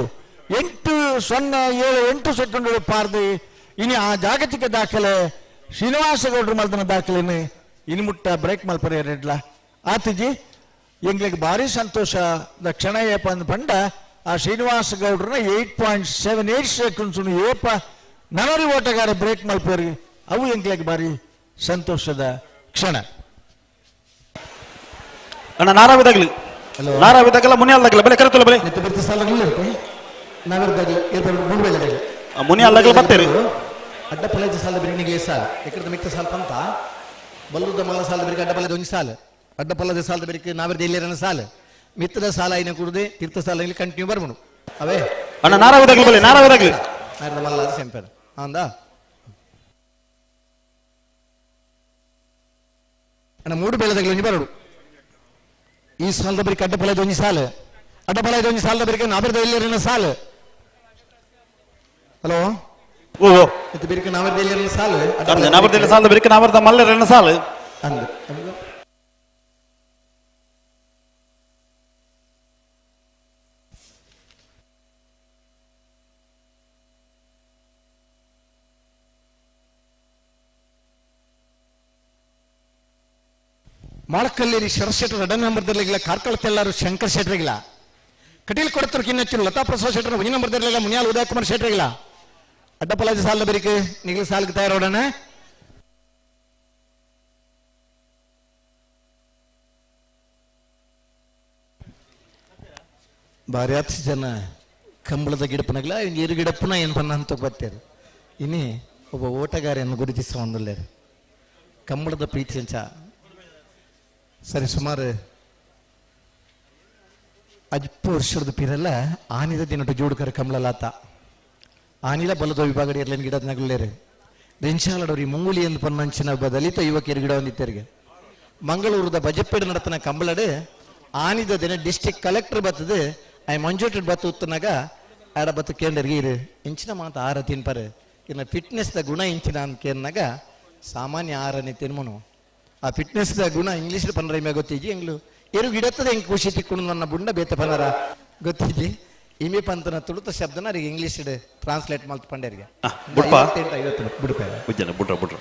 8.078 ಸೆಕೆಂಡು ಪಾರ್ದು ಇನಿ ಆ ಜಾಗತಿಕ ದಾಖಲೆ ಶ್ರೀನಿವಾಸಗೌಡರು ಮಲ್ದನ ದಾಖಲೆನಿ ಇನಿ ಮುಟ್ಟ ಬ್ರೇಕ್ ಮಲ್ಪರೆ ರೆಡ್ಲ ಆತಿಜಿ ಎಂಗ್ಲಿಗೆ ಭಾರಿ ಸಂತೋಷ ಕ್ಷಣ ಏಪ ಅಂದ್ ಪಂಡ ಆ ಶ್ರೀನಿವಾಸಗೌಡ್ರನ್ನ 8.78 ಸೆಕೆಂಡ್ಸ್ ಏಪ ನನರಿ ಓಟಗಾರ ಬ್ರೇಕ್ ಮಲ್ಪೇರಿ ಅವು ಎಂಗ್ಲಿಗೆ ಭಾರಿ ಸಂತೋಷದ ಕ್ಷಣ. ಅಣ್ಣ ನಾರಾವಿದಾಗಲಿ ನಾರಾವಿದಾಗಲ್ಲ ಮುನಿಯಲ್ದಾಗಲ್ಲ ಬೆಲೆ ಕರೆತಲ್ಲ ಬೆಲೆ ಮುನಿಯಲ್ದಾಗಲ್ಲ ಬರ್ತೀರಿ ಅಡ್ಡ ಪಲಜ ಸಾಲದ ಬಿರಿಣಿಗೆ ಸಾಲ ಎಕ್ಕದ ಮಿಕ್ಕ ಸಾಲ ಪಂತ ಬಲ್ಲುದ ಮಲ್ಲ ಸಾಲದ ಬಿರಿಕೆ ಅಡ್ಡ ಪಲದ ಒಂದು ಸಾಲ ಅಡ್ಡ ಪಲ್ಲದ ಸಾಲದ ಬಿರಿಕೆ ನಾವಿರದ ಇಲ್ಲಿರನ ಸಾಲ ಮಿತ್ತದ ಸಾಲ ಐನ ಕುಡ್ದೆ ತೀರ್ಥ ಸಾಲ ಇಲ್ಲಿ ಕಂಟಿನ್ಯೂ ಬರ್ಬನು ಅವೇ ಅಣ್ಣ ನಾರಾವಿದಾಗಲಿ ಬೆಲೆ ನಾರಾವಿದಾಗಲಿ ನಾರದ ಮಲ್ಲ ಸೆಂಪೆದ ಅಂದ ಅಣ್ಣ ಮೂಡು ಬೆಳೆದಗಳು ಒಂಜಿ ಬರಡು ಈ ಸಾಲದ ಬರಿಕ ಅಡ್ಡಪಲದ ಒಂಜಿ ಸಾಲು ಅಡ್ಡಪಲದ ಒಂಜಿ ಸಾಲದ ಬರಿಕ ನಾಬರದ ಇಲ್ಲಿರಿನ ಸಾಲು ಹಲೋ ಓ ಇದು ಬಿರಿಕ ನಾವರದ ಇಲ್ಲಿರಿನ ಸಾಲು ನಾವರದ ಸಾಲದ ಬಿರಿಕ ನಾವರದ ಮಲ್ಲರನ ಸಾಲು ಅಂದು ಮಾಳಕಲ್ಲೇರಿ ಶರತ್ ಶೆಟ್ಟರ್ ರಡನ್ ನಂಬರ್ದಲ್ಲಿಲ್ಲ ಕಾರ್ಕಳ ತೆಲ್ಲಾರು ಶಂಕರ್ ಶೆಟ್ಟರಿಗಿಲ್ಲ ಕಟೀಲ್ ಕೊಡತರು ಕಿನ್ನಚ್ಚು ಲತಾ ಪ್ರಸಾದ್ ಶೆಟ್ಟರ್ ಒಂಜಿ ನಂಬರ್ದಲ್ಲಿಲ್ಲ ಮುನಿಯಾಲ್ ಉದಯ ಕುಮಾರ್ ಶೆಟ್ಟರಿಗಿಲ್ಲ ಅಡ್ಡಪಲಾಜಿ ಸಾಲದ ಬರಿಕೆ ನಿಗಲ ಸಾಲಕ್ಕೆ ತಯಾರೋಡಣ ಭಾರಿ ಹತ್ತು ಜನ ಕಂಬಳದ ಗಿಡಪನಗಲ ಏರು ಗಿಡಪ್ಪನ ಏನು ಪನ್ನ ಅಂತ ಬರ್ತಾರೆ ಇನಿ ಒಬ್ಬ ಓಟಗಾರಿಯನ್ನು ಗುರುತಿಸುವ ಒಂದುಲ್ಲೇರು ಕಂಬಳದ ಪ್ರೀತಿ ಅಂಚ ಸರಿ ಸುಮಾರು ಅಜ್ಪ ವರ್ಷದ ಪಿರಲ್ಲ ಆನಿದ ದಿನಟು ಜೋಡುಕರ ಕಮಲಲಾತ ಆನಿಲ ಬಲದ ವಿಭಾಗಡಿ ಇರ್ಲೇನು ಗಿಡದ ನಗಲೇರು ರೆಂಚಾಲಡೋರಿ ಮುಂಗುಲಿ ಎಂದು ಪನ್ನಂಚಿನ ಒಬ್ಬ ದಲಿತ ಯುವಕಿಯರು ಗಿಡ ಹೊಂದಿತ್ತರಿಗೆ ಮಂಗಳೂರದ ಬಜಪೇಡು ನಡತನ ಕಂಬಳಡು ಆನಿದ ದಿನ ಡಿಸ್ಟಿಕ್ ಕಲೆಕ್ಟರ್ ಬರ್ತದೆ I ಮಂಜೂಟೆಡ್ ಬತ್ತು ಉತ್ತನಾಗ ಆಡ ಬತ್ತು ಕೇಂದ್ರಿಗೆ ಇರು ಇಂಚಿನ ಮಾತು ಆಹಾರ ತಿನ್ಪಾರೆ ಇನ್ನು ಫಿಟ್ನೆಸ್ದ ಗುಣ ಇಂಚಿನ ಅಂತ ಕೇಳಿನಾಗ ಸಾಮಾನ್ಯ ಆಹಾರನೇ ತಿನ್ಮನು ಆ ಫಿಟ್ನೆಸ್ದ ಗುಣ ಇಂಗ್ಲೀಷ್ ಪನ್ರ ಇಮೆ ಗೊತ್ತಿಜ್ಜಿ ಎಂಗ್ಲು ಎರು ಗಿಡತ್ತದ ಹೆಂಗ್ ಖುಷಿ ತಿಕ್ಕೊಂಡು ನನ್ನ ಬುಂಡ ಬೇತ ಪನರ ಗೊತ್ತಿಜ್ಜಿ ಇಮೆ ಪಂತನ ತುಳುತ ಶಬ್ದನ ಅವ್ರಿಗೆ ಇಂಗ್ಲೀಷ್ ಟ್ರಾನ್ಸ್ಲೇಟ್ ಮಲ್ತ್ ಪಂಡೇರಿಗೆ ಬುಡ್ಪ 58 50 ಬುಡ್ಪ ಉಜ್ಜನ ಬುಡ್ರ ಬುಡ್ರ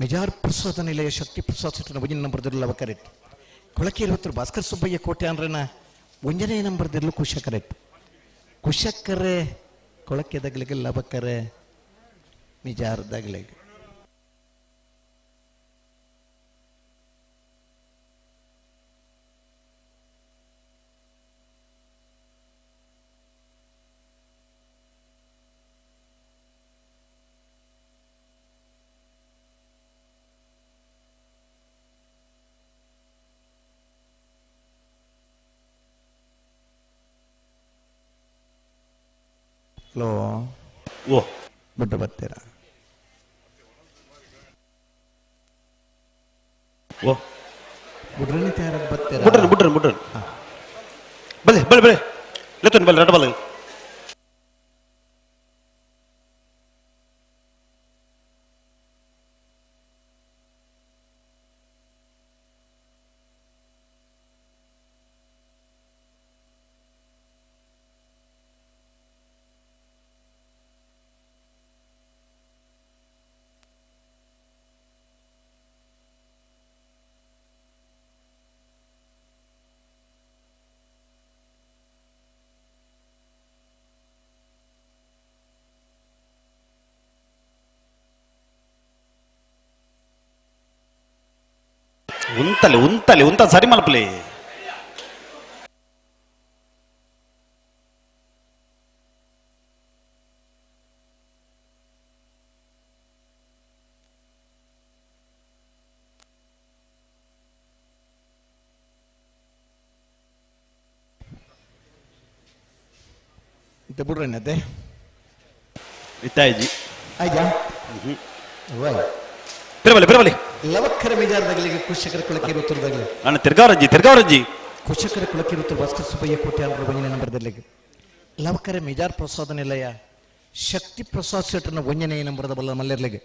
ಮಿಜಾರ್ ಪ್ರಸಾದ ನಿಲಯ ಶಕ್ತಿ ಪ್ರಸಾದ್ ಸೆಟ್ಟನ ಒಂಜಿ ನಂಬರ್ ದಿರ್ಲ ಕರೆಕ್ಟ್ ಕೊಳಕೆ ಇರುವತ್ತರ ಭಾಸ್ಕರ್ ಸುಬ್ಬಯ್ಯ ಕೋಟೆ ಅಂದ್ರನ ಒಂಜನೇ ನಂಬರ್ ದಿರ್ಲು ಕುಶ ಕರೆಕ್ಟ್ ಕುಶಕ್ಕರೆ ಕೊಳಕೆ ದಗ್ಲಿಗೆ ಲಬಕ್ಕರೆ ಮಿಜಾರ್ ದಗ್ಲಿಗೆ ಹಲೋ ಓ ಬಿಟ್ಟು ಬರ್ತೀರಾ ಓ ಬುಡ್ರನಿ ತಯಾರಾಗಿ ಬರ್ತೀರಾ ಬುಡ್ರನ್ ಬುಡ್ರನ್ ಬುಡ್ರನ್ ಬಲೆ ಬಲೆ ಬಲೆ ಲೆತ್ತನ್ ಬಲೆ ರಡ ಬಲೆ ಉಂತಲೆ ಉಂತಲೆ ಉಂತ ಸರಿ ಮಲ್ಪಲೆ ಇಂತ ಬುಡ್ರನಿ ಅದೇ ಇತ್ತಾಯಿಜಿ ಆಯ್ತಾ ಬಿರಬಲೆ ಬಿರಬಲೆ ಲವಕ್ಕರ ಮಿಜಾರ್ದಾಗಲಿಗೆ ಕುಶಕರ ಕುಳಕ್ಕೆ ಇರುತ್ತರದಾಗಲಿ ಅಣ್ಣ ತಿರ್ಗಾವರಜ್ಜಿ ತಿರ್ಗಾವರಜ್ಜಿ ಕುಶಕರ ಕುಳಕ್ಕೆ ಇರುತ್ತರ ಭಾಸ್ಕರ್ ಸುಬ್ಬಯ್ಯ ಕೋಟೆ ಅಂದ್ರ ಒಂಜನೇ ನಂಬರ್ದಲ್ಲಿ ಲವಕರ ಮಿಜಾರ್ ಪ್ರಸಾದ ನಿಲಯ ಶಕ್ತಿ ಪ್ರಸಾದ್ ಶೆಟ್ಟರ್ನ ಒಂಜನೇ ನಂಬರದ ಬಲ್ಲ ಮಲ್ಲೆರ್ಲಿಗೆ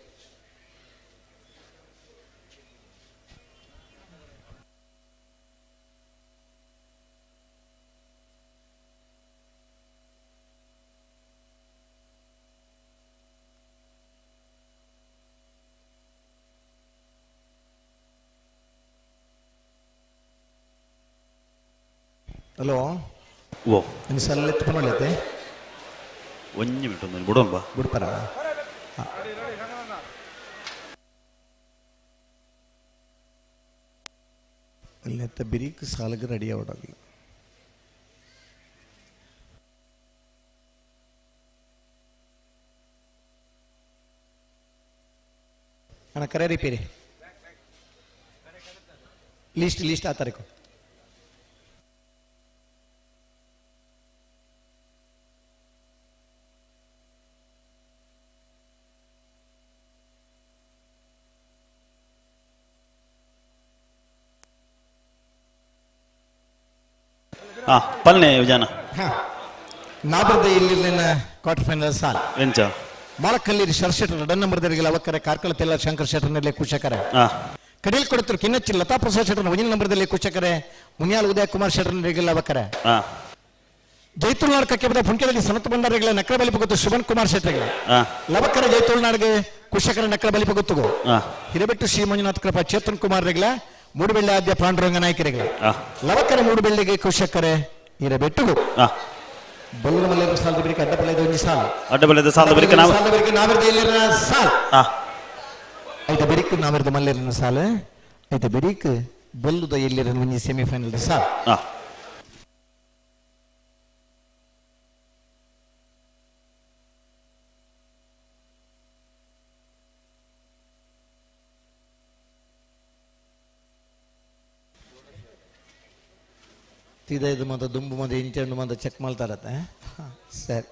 ಹಲೋ ಓ ಒಂದು ಸಲ ಎತ್ತು ಪನ್ನೊಳ್ಳೆತ್ತೆ ಒಂಜಿ ಮಿನಿಟ್ ಒಂದು ಬಿಡೋಣ ಬಾ ಬಿಡ್ತಾರ ಅಲ್ಲೆತ್ತ ಬಿರಿಕ್ ಸಾಲಗೆ ರೆಡಿ ಆವಡಾಗಲ್ಲ ಅಣ್ಣ ಕರೆ ರಿಪೇರಿ ಲಿಸ್ಟ್ ಲಿಸ್ಟ್ ಆ ತಾರೀಕು ಹಾ ಪಲ್ನೆ ವಿಜಾನ ನಾಬರ್ದ ಇಲ್ಲಿ ಕ್ವಾರ್ಟರ್ ಫೈನಲ್ ಸಾಲ್ ಎಂಚ ಮಾಳಕಲ್ಲಿ ಶರ್ ಶೆಟ್ಟರ್ ರಡನ್ ನಂಬರ್ ದರಿಗೆಲ್ಲ ಅವಕ್ಕರೆ ಕಾರ್ಕಳ ತೆಲ್ಲ ಶಂಕರ್ ಶೆಟ್ಟರ್ನಲ್ಲಿ ಕುಶಕರೆ ಹಾ ಕಡೀಲ್ ಕೊಡುತ್ತರು ಕಿನ್ನಚ್ಚಿ ಲತಾ ಪ್ರಸಾದ್ ಶೆಟ್ಟರ್ ಒಂದಿನ ನಂಬರ್ದಲ್ಲಿ ಕುಶಕರೆ ಮುನಿಯಾಲ್ ಉದಯ ಕುಮಾರ್ ಶೆಟ್ಟರ್ನರಿಗೆಲ್ಲ ಅವಕ್ಕರೆ ಹಾ ಜೈತುಲ್ನಾಡ್ ಕಕ್ಕೆಬದ ಪುಂಕೆದಲ್ಲಿ ಸನತ್ ಬಂಡಾರಿಗಳ ನಕ್ರ ಬಲಿ ಗೊತ್ತು ಶುಭನ್ ಕುಮಾರ್ ಶೆಟ್ಟರ್ಗಳ ಹಾ ಲವಕರ ಜೈತುಲ್ನಾಡ್ಗೆ ಕುಶಕರ ನಕ್ರ ಬಲಿ ಗೊತ್ತುಗು ಹಾ ಹಿರೇಬೆಟ್ಟು ಶ್ರೀ ಮಂಜುನಾಥ್ ಕೃಪಾ ಚೇತನ್ ಕುಮಾರ್ ರೆಗ್ಲ ಮೂಡುಬೆಳ್ಳೆ ಆದ್ಯ ಪಾಂಡುರಂಗ ನಾಯಕರಿಗಳ ಹಾ ಲವಕರ ಮೂಡುಬೆಳ್ಳಿಗೆ ಕುಶಕರೆ ಹಿರೇಬೆಟ್ಟುಗು ಹಾ ಬಲ್ಲದ ಮಲ್ಲೇರ ಸಾಲದ ಬಿರಿಕೆ ಅಡ್ಡಪಲ್ಲದ ಒಂಜಿ ಸಾಲು ಅಡ್ಡಬಲ್ಲದ ಸಾಲದ ಬರಿಕ ನಾವು ಸಾಲದ ಬಿರಿಕೆ ನಾವಿರದ ಎಲ್ಲರ ಸಾಲ್ ಹಾ ಐತ ಬೆರಿಕ್ ನಾವಿರದ ಮಲ್ಲೇರನ ಸಾಲ ಐತ ಬೆರಿಕ್ ಬಲ್ಲುದ ಎಲ್ಲರ ಒಂಜಿ ಸೆಮಿಫೈನಲ್ ಸಾಲ್ ಹಾ ತೀದ ಮಂದ ದುಂಬು ಮಂದ ಇಂಚಂಡು ಮಂದ ಚೆಕ್ ಮಾಡ್ತಾರತ್ತೆ ಸರಿ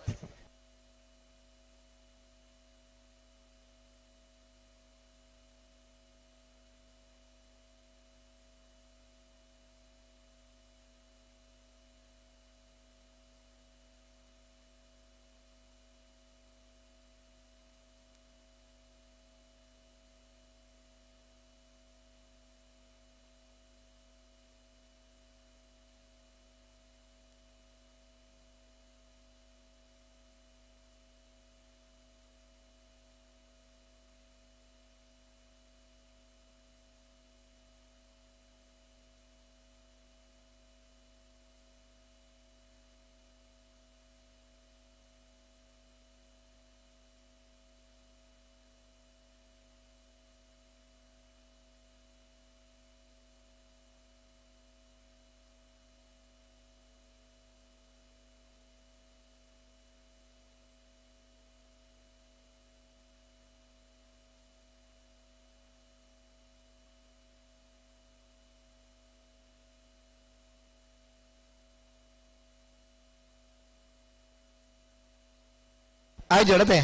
ಆಯ್ತು ಜಡತೆ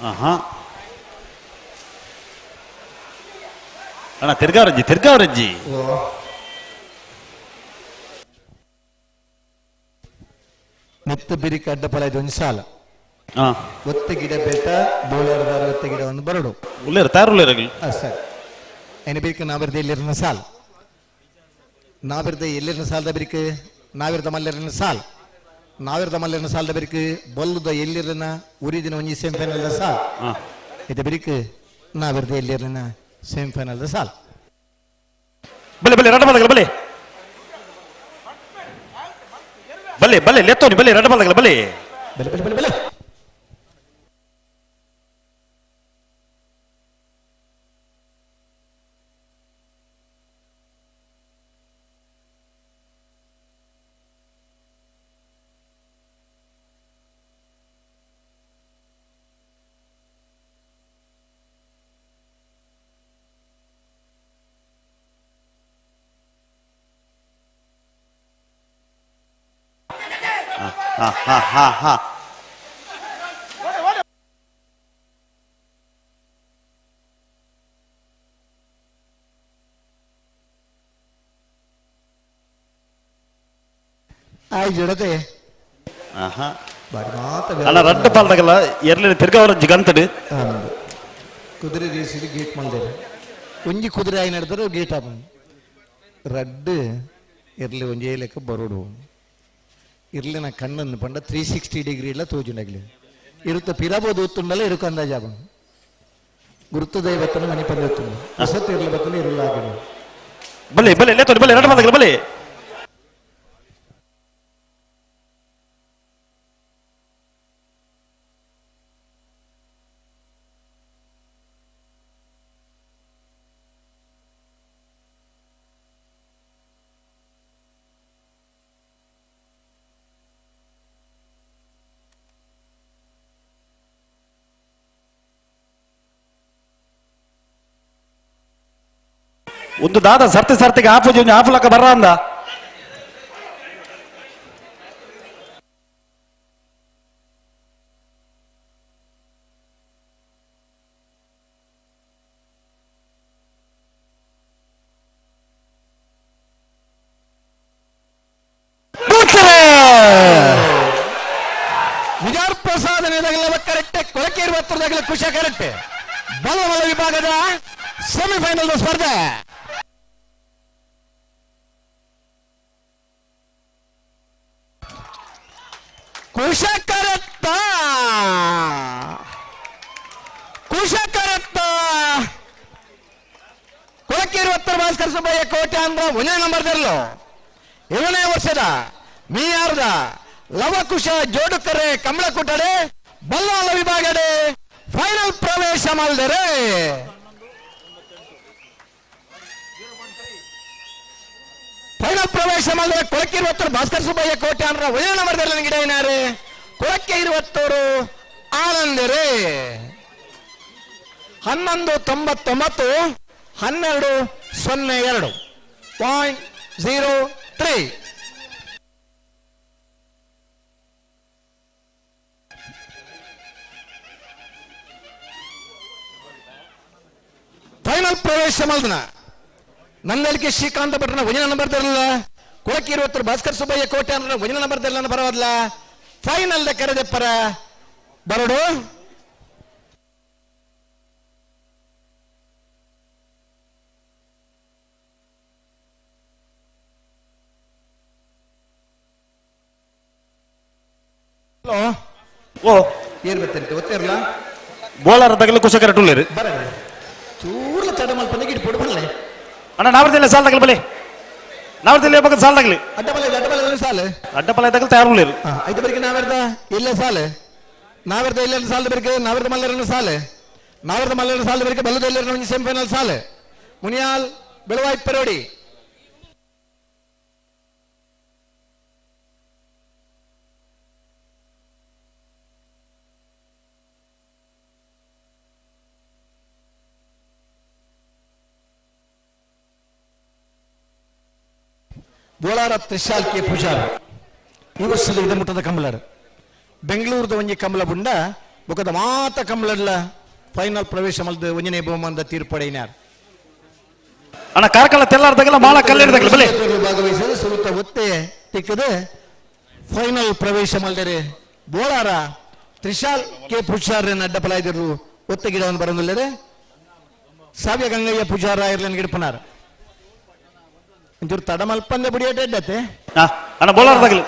ಆಹಾ ಅಣ್ಣ ತಿರ್ಗಾವರಜ್ಜಿ ತಿರ್ಗಾವರಜ್ಜಿ ಮೆತ್ತ ಬಿರಿಕ ಅಡ್ಡಪಲ ಇದು ಒಂದು ಸಾಲ ಹಾ ಒತ್ತ ಗಿಡ ಬೇಟ ಬೋಳಾರದಾರ ಒತ್ತ ಗಿಡ ಒಂದು ಬರಡು ಉಳ್ಳೇರು ತಾರು ಉಳ್ಳೇರಗಲ್ ಆ, ಸರಿ ಏನ ಬಿರಿಕ ನಾವಿರದ ಎಲ್ಲಿರನ ಸಾಲ್ ನಾವಿರದ ಎಲ್ಲಿರನ ಸಾಲದ ಬಿರಿಕ ನಾವಿರದ ಮಲ್ಲೆರನ ಸಾಲ್ ನಾವಿರದ ಮಲ್ಲೆರನ ಸಾಲದ ಬಿರಿಕ ಬಲ್ಲುದ ಎಲ್ಲಿರನ ಉರಿದಿನ ಒಂಜಿ ಸೆಮಿಫೈನಲ್ ಸಾಲ್ ಹಾ ಇದು ಬಿರಿಕ ನಾವಿರದ ಎಲ್ಲಿರನ ಸೆಮಿಫೈನಲ್ ಸಾಲ್ ಬಲೆ ಬಲೆ ರಡ ಬಲಗಲ ಬಲೆ ಬಲೆ ಬಲೆ ಲೆತ್ತೋನಿ ಬಲೆ ರಡ ಬಲಗಲ ಬಲೆ ಬಲೆ ಬಲೆ ಬಲೆ ಬಲೆ ಹಾ ಹಾ ಹಾ ಹಾ ಆಯ್ತು ಜಡತೆ ಆಹಾ ಬಾರಿ ಮಾತ ಅಣ್ಣ ರಡ್ಡ ಪಾಲ್ದಾಗಲ್ಲ ಎರ್ಲಿನ ತಿರ್ಗಾವರಜ್ಜಿ ಗಂತಡು ಕುದುರೆ ರೇಸಿಗೆ ಗೇಟ್ ಮಾಡಿದ್ದಾರೆ ಒಂಜಿ ಕುದುರೆ ಆಯಿ ನಡೆದರೆ ಗೇಟ್ ಆಪ ರಡ್ಡ್ ಇರ್ಲಿ ಒಂಜಿ ಲೆಕ್ಕ ಬರೋಡು ಇರ್ಲಿನ ಕಣ್ಣನ್ನು ಪಂಡ 360 ಡಿಗ್ರಿ ಇಲ್ಲ ತೋಜುಂಡಗ್ಲಿ ಇರುತ್ತ ಪಿರಬೋದು ಒತ್ತುಂಡಲ್ಲ ಇರುಕ ಅಂದಾಜಾಬ ಗುರುತು ದೈವತ್ತನ ಮನೆ ಪಂದೆತ್ತುಂಡು ಹೊಸತ್ತು ಇರ್ಲಿ ಬತ್ತನ ಇರುಲ್ಲ ಆಗಿನ ಬಲೆ ಬಲೆ ಲೆತ್ತೋನಿ ಬಲೆ ರಡ ಬಲಗಲ ಬಲೆ ಒಂದು ದಾದ ಸರ್ತಿ ಸರ್ತಿಗೆ ಆಪು ಜೀವನ ಆಫ್ಲಕ್ಕ ಬರ್ರ ಅಂದ ಕೊಳಕೇರು ಹತ್ತಿರದಾಗಲೇ ಕುಶ ಕರೆಕ್ಟ್ ಬಲವಲ ವಿಭಾಗದ ಸೆಮಿಫೈನಲ್ ಸ್ಪರ್ಧೆ. ಕುಶಕರತ್ತ ಕುಶಕರತ್ತ ಕೊಳಕೇರು ಹತ್ತಿರ ಭಾಸ್ಕರ ಸುಬ್ಬಯ್ಯ ಕೋಟೆ ಅಂದ್ರ ಒಂದೇ ನಂಬರ್ ದರ್ಲು ಏಳನೇ ವರ್ಷದ ಮೀಯಾರ್ದ ಲವಕುಶ ಜೋಡುಕರೆ ಕಮಲಕುಟಡೆ ಬಲ್ಲಾಳ ವಿಭಾಗಡೆ ಫೈನಲ್ ಪ್ರವೇಶ ಮಾಡಿದರೆ. ಫೈನಲ್ ಪ್ರವೇಶ ಮಾಡಿದರೆ ಕೊಳಕ್ಕೆ ಇರುವತ್ತರು ಭಾಸ್ಕರ ಸುಬ್ಬಯ್ಯ ಕೋಟೆ ಅಂದ್ರ ಒಂದೇ ನಂಬರ್ ಗಿಡ ಏನಾರೆ ಕೊಳಕ್ಕೆ ಇರುವತ್ತವರು ಆನಂದರೆ 11.99 12.02 .03. ಫೈನಲ್ ಪ್ರವೇಶ ಮಲ್ದನ ನಂದಳಿಕೆ ಶ್ರೀಕಾಂತ ಭಟ್ರನ ಒಂದಿನ ನಂಬರ್ ತರಲಿಲ್ಲ. ಕೊಳಕ್ಕೆ ಇರುವತ್ತರು ಭಾಸ್ಕರ್ ಸುಬ್ಬಯ್ಯ ಕೋಟೆ ಅಂದ್ರೆ ಒಂದಿನ ನಂಬರ್ ತರಲಿಲ್ಲ, ಪರವಾಗಿಲ್ಲ. ಫೈನಲ್ ಕರೆದೆಪ್ಪರ ಬರಡು. ಹಲೋ ಓ ಏನ್ ಬರ್ತಿರ್ತೀವಿ ಗೊತ್ತಿರಲ್ಲ. ಬೋಳಾರ ತಗಲು ಕುಶ ಕರೆಕ್ಟ್ ಉಳ್ಳೇರು. ಬರ ಚೂರ್ಲ ತಡ ಮಲ್ಪಂದ ಗಿಡ ಪೊಡು ಬಲ್ಲೆ. ಅಣ್ಣ ನಾವರ್ತಿಲ್ಲ ಸಾಲ ತಗಲು ಬಲೆ ನಾವರ್ತಿಲ್ಲ ಪಕ್ಕ ಸಾಲ ತಗಲಿ. ಅಡ್ಡಬಲ ಅಡ್ಡಬಲ ಸಾಲು. ಅಡ್ಡಪಲ ತಗಲು ತಯಾರು ಉಳ್ಳೇರು. ಐದು ಬರಿಗೆ ನಾವೆರ್ದ ಇಲ್ಲ ಸಾಲು ನಾವೆರ್ದ ಇಲ್ಲ ಸಾಲದ ಬರಿಗೆ ನಾವೆರ್ದ ಮಲ್ಲರನ್ನು ಸಾಲು ನಾವೆರ್ದ ಮಲ್ಲರನ್ನು ಸಾಲದ ಬರಿಗೆ ಬಲ್ಲದ ಎಲ್ಲರನ್ನು ಸೆಮಿಫೈನಲ್ ಸಾಲು ಮುನಿಯಾಲ್ ಬೆಳವಾಯ್ ಪರೋಡಿ. ಬೋಳಾರ ತ್ರಿಶಾಲ್ ಕೆ ಪೂಜಾರ್ ಈ ವರ್ಷದ ಇದಮುಟ್ಟದ ಕಂಬಳರ್ ಬೆಂಗಳೂರದ ಒಂಜಿ ಕಂಬಳ ಬುಂಡ ಬೊಕದ ಮಾತ ಕಂಬಳರ್ಲ ಫೈನಲ್ ಪ್ರವೇಶ ಮಲ್ದ ಒಂಜನೇ ಬಹುಮಾನದ ತೀರ್ಪಡೆಯಿನಾರ್. ಅಣ್ಣ ಕಾರ್ಕಳ ತೆಲ್ಲಾರ ತಗಲ ಮಾಳ ಕಲ್ಲೇರು ತಗಲು ಬಲೆ. ಭಾಗವಹಿಸಲು ಸುರುತ ಒತ್ತೆ ತಿಕ್ಕದೆ ಫೈನಲ್ ಪ್ರವೇಶ ಮಲ್ದರೆ ಬೋಳಾರ ತ್ರಿಶಾಲ್ ಕೆ ಪೂಜಾರ್ ಅಡ್ಡಪಲಾಯ್ದರು ಒತ್ತೆ ಗಿಡವನ್ನು ಬರಂದುಲ್ಲರೆ ಸಾವ್ಯ ಗಂಗಯ್ಯ ಪೂಜಾರ ಇರ್ಲನ್ ಗಿಡಪನಾರ್ ಒಂಚೂರು ತಡ ಮಲ್ಪಂದೆ ಬುಡಿಯೇಟ ಎಡ್ಡತ್ತೆ. ಅಣ್ಣ ಬೋಳಾರ ತಗಲು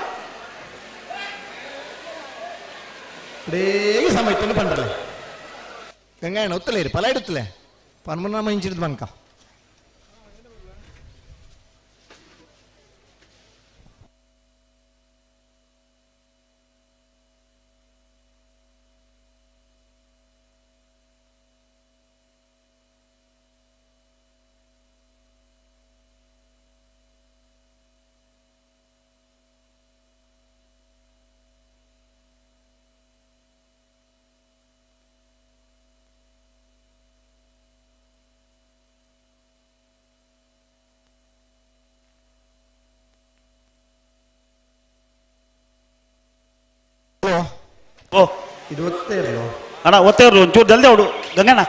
ಬೇಗ ಸಮಯ ಪಂಡ್ರಲೆ ಗಂಗಾಯಣ ಒತ್ತಲೇ ಇರಿ ಫಲ ಇಡುತ್ತಲೆ ಪನ್ಮನಾಮ ಇಂಚಿಡ್ದು ಬನ್ಕ. ಓ ಇದು ಒತ್ತೆ ಇರಲು ಅಣ್ಣ ಒತ್ತೆ ಇರಲು ಒಂಚೂರು ಜಲ್ದಿ ಅವಡು ಗಂಗಣ್ಣ.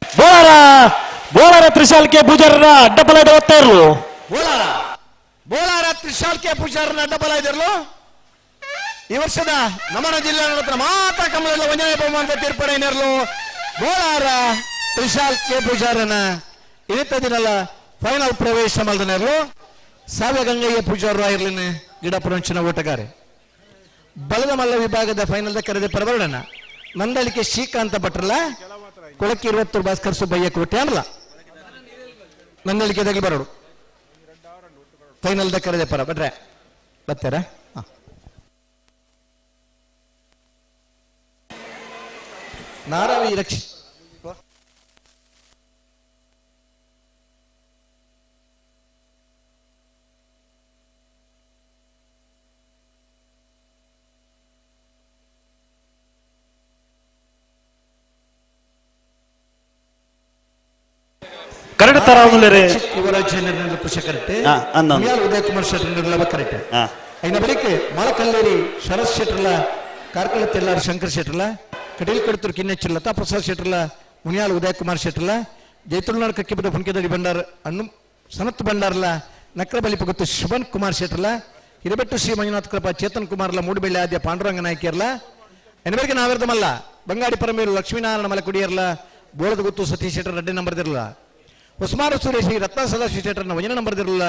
ಬೋಳಾರ ಬೋಳಾರ ತ್ರಿಶಾಲ್ ಕೆ ಪೂಜಾರರ ಅಡ್ಡಪಲ ಓದ್ತಾ ಇರ್ಲು. ಬೋಳಾರ ಬೋಳಾರ ತ್ರಿಶಾಲ್ ಕೆ ಪೂಜಾರನ ಅಡ್ಡಬಲ ಇದ್ರಲು ಈ ವರ್ಷದ ನಮನ ಜಿಲ್ಲಾ ನಡತ್ರ ಮಾತ್ರ ಕಮಲಲ್ಲ ಒಂದನೇ ಬಹುಮಾನದ ತೀರ್ಪಡೆಯನ್ನೆರಲು ಬೋಳಾರ ತ್ರಿಶಾಲ್ ಕೆ ಪೂಜಾರನ ಇಳಿತ ದಿನಲ ಫೈನಲ್ ಪ್ರವೇಶ ಮಲ್ದನೆರ್ಲು ಸಾವ್ಯ ಗಂಗಯ್ಯ ಪೂಜಾರ ಇರ್ಲಿನ ಗಿಡ ಪ್ರವಂಚನ ಓಟಗಾರೆ. ಬಲದ ಮಲ್ಲ ವಿಭಾಗದ ಫೈನಲ್ ಕರೆದ ಪರವರ್ಣನ ನಂದಳಿಕೆ ಶ್ರೀಕಾಂತ ಭಟ್ರಲ್ಲ ಕೊಳಕ್ಕೆ ಇರುವತ್ತು ಭಾಸ್ಕರ್ ಸುಬ್ಬಯ್ಯ ಕೋಟೆ ಅಲ್ಲ ನಂದಳಿಕೆ ತಗಲಿ ಬರೋಡು ಫೈನಲ್ the ಕರೆದೆ ಪರ ಭಟ್ರೆ ಬರ್ತಾರ. ನಾರಾವಿ ರಕ್ಷಿ ಕರಡು ತರಾವುಲೇರೆ ಯುವರಾಜ್ ನಿರ್ನಲ್ಲ ಕುಶಕರೆಟ್ ಅಂದ ಮುನಿಯಾಲ್ ಉದಯ್ ಕುಮಾರ್ ಶೆಟ್ಟರ್ ನಿರ್ಲವ ಕರೆಟ್ ಐನ ಬಳಿಕ ಮಳಕಲ್ಲೇರಿ ಶರತ್ ಶೆಟ್ಟರ್ಲ ಕಾರ್ಕಳ ತೆಲ್ಲಾರ್ ಶಂಕರ್ ಶೆಟ್ಟರ್ಲ ಕಟೀಲ್ ಕಡತೂರು ಕಿನ್ನೆಚ್ಚು ಲತಾ ಪ್ರಸಾದ್ ಶೆಟ್ಟರ್ಲ ಮುನಿಯಾಲ್ ಉದಯ್ ಕುಮಾರ್ ಶೆಟ್ಟರ್ಲ ಜೈತುಲ್ನಾಡ್ ಕಕ್ಕಿಬದ ಫುನ್ಕೆದಡಿ ಬಂಡಾರ್ ಅಣ್ಣು ಸನತ್ ಬಂಡಾರ್ಲ ನಕ್ರ ಬಲಿಪಗುತ್ತು ಶುಭನ್ ಕುಮಾರ್ ಶೆಟ್ಟರ್ಲ ಹಿರಬೆಟ್ಟು ಶ್ರೀ ಮಂಜುನಾಥ್ ಕೃಪಾ ಚೇತನ್ ಕುಮಾರ್ಲ ಮೂಡುಬೆಳ್ಳಿ ಆದ್ಯ ಪಾಂಡುರಂಗ ನಾಯಕಿಯರ್ಲ ಎನಬರಿಗೆ ನಾವಿರ್ದಮಲ್ಲ ಬಂಗಾಡಿ ಪರಮೇರು ಲಕ್ಷ್ಮೀನಾರಾಯಣ ಮಲಕುಡಿಯರ್ಲ ಬೋಳದ ಗುತ್ತು ಸತೀಶ್ ಶೆಟ್ಟರ್ ರೆಡ್ಡಿ ನಂಬರ್ದಿರಲ್ಲ ಹೊಸಮಾರು ಸುರೇಶ್ ರತ್ನ ಸದಾಶಿವ ಶೆಟ್ಟರ್ನ ವಜನ ನಂಬರ್ದಿರಲ್ಲ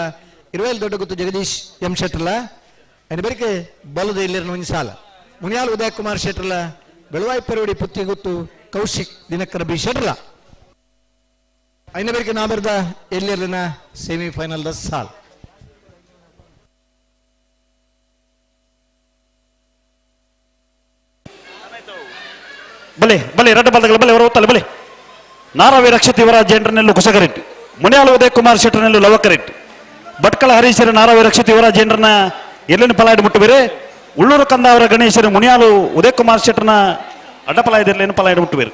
ಇರುವೇಲ್ ದೊಡ್ಡ ಗುತ್ತು ಜಗದೀಶ್ ಎಂ ಶೆಟ್ಟರ್ಲ ಎನಬರಿಗೆ ಬಲದ ಇಲ್ಲಿರನ ಒಂದು ಸಾಲ ಮುನಿಯಾಲ್ ಉದಯ್ ಕುಮಾರ್ ಶೆಟ್ಟರ್ಲ ಬೆಳವಾಯಿ ಪರವಡಿ ಪುತ್ತಿಗುತ್ತು ಕೌಶಿಕ್ ದಿನಕರ ಬಿ ಶೆಟ್ಟರ್ಲ ಐನಬರಿಗೆ ನಾಬರ್ದ ಎಲ್ಲಿರಲಿನ semifinal the ಸಾಲ್. ಬಲೆ ಬಲೆ ರಡ್ಡ ಬಲ್ದಗಳ ಬಲೆ ಹೊರ ಒತ್ತಲೆ ಬಲೆ ನಾರಾವಿ ರಕ್ಷಿತ್ ಯುವರಾಜ್ ಜೇಂಡ್ರನೆಲ್ಲು ಕುಸಕರೆಟ್ ಮುನಿಯಾಲ್ ಉದಯ್ ಕುಮಾರ್ ಶೆಟ್ಟರ್ನೆಲ್ಲು ಲವಕರೆಟ್ ಭಟ್ಕಳ ಹರೀಶರ ನಾರಾವಿ ರಕ್ಷಿತ್ ಯುವರಾಜ್ ಜೇಂಡ್ರನ ಎಲ್ಲಿನ ಪಲಾಯ್ಡು ಮುಟ್ಟುಬೇರೆ ಉಳ್ಳೂರು ಕಂದಾವರ ಗಣೇಶರ ಮುನಿಯಾಲು ಉದಯ್ ಕುಮಾರ್ ಶೆಟ್ಟರ್ನ ಅಡ್ಡಪಲಾಯದಲ್ಲಿ ಪಲಾಯ್ಡು ಮುಟ್ಟುಬೇರು.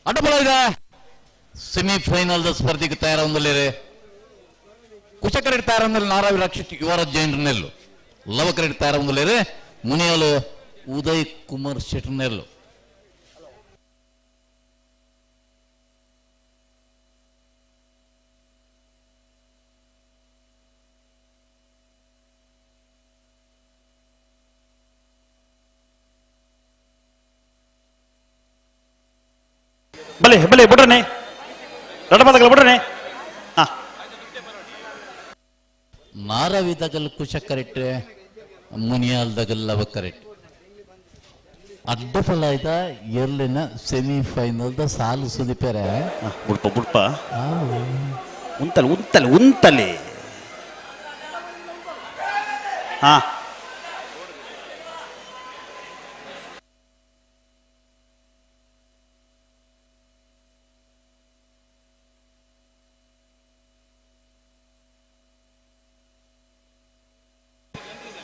ಅಡ್ಡಬಲ ಇದೆ ಸೆಮಿಫೈನಲ್ ಸ್ಪರ್ಧೆಗೆ ತಯಾರೊಂದಲ್ಲಿರೆ ಕುಶಕರೆಡ್ ತಯಾರೊಂದಲ್ಲಿ ನಾರಾವಿ ರಕ್ಷಿತ್ ಯುವರಾಜ್ ಜೈನ್ರನೆಲ್ಲು ಲವಕರೆಡ್ ತಯಾರೊಂದಲ್ಲಿರೆ ಮುನಿಯಾಲು ಉದಯ್ ಕುಮಾರ್ ಶೆಟ್ಟರ್ನೆಲ್ಲು. ಬಲೆ ಬಲೆ ಬಿಡ್ರನೆ ರಡ್ಡ ಬಿಡ್ರನೆ. ನಾರವಿ ದಗಲ್ ಕುಶ ಕರೆಕ್ಟ್ ಮುನಿಯಾಲ್ ದಗಲ್ ಲವ ಕರೆಕ್ಟ್ ಅಡ್ಡ ಫಲ ಆಯ್ತ ಎಲ್ಲಿನ ಸೆಮಿಫೈನಲ್ the ಸಾಲು ಸುದೀಪರೆ ಬುಡ್ಪ ಬುಡ್ಪ ಉಂತಲೆ ಉಂತಲೆ ಉಂತಲೆ ಹಾ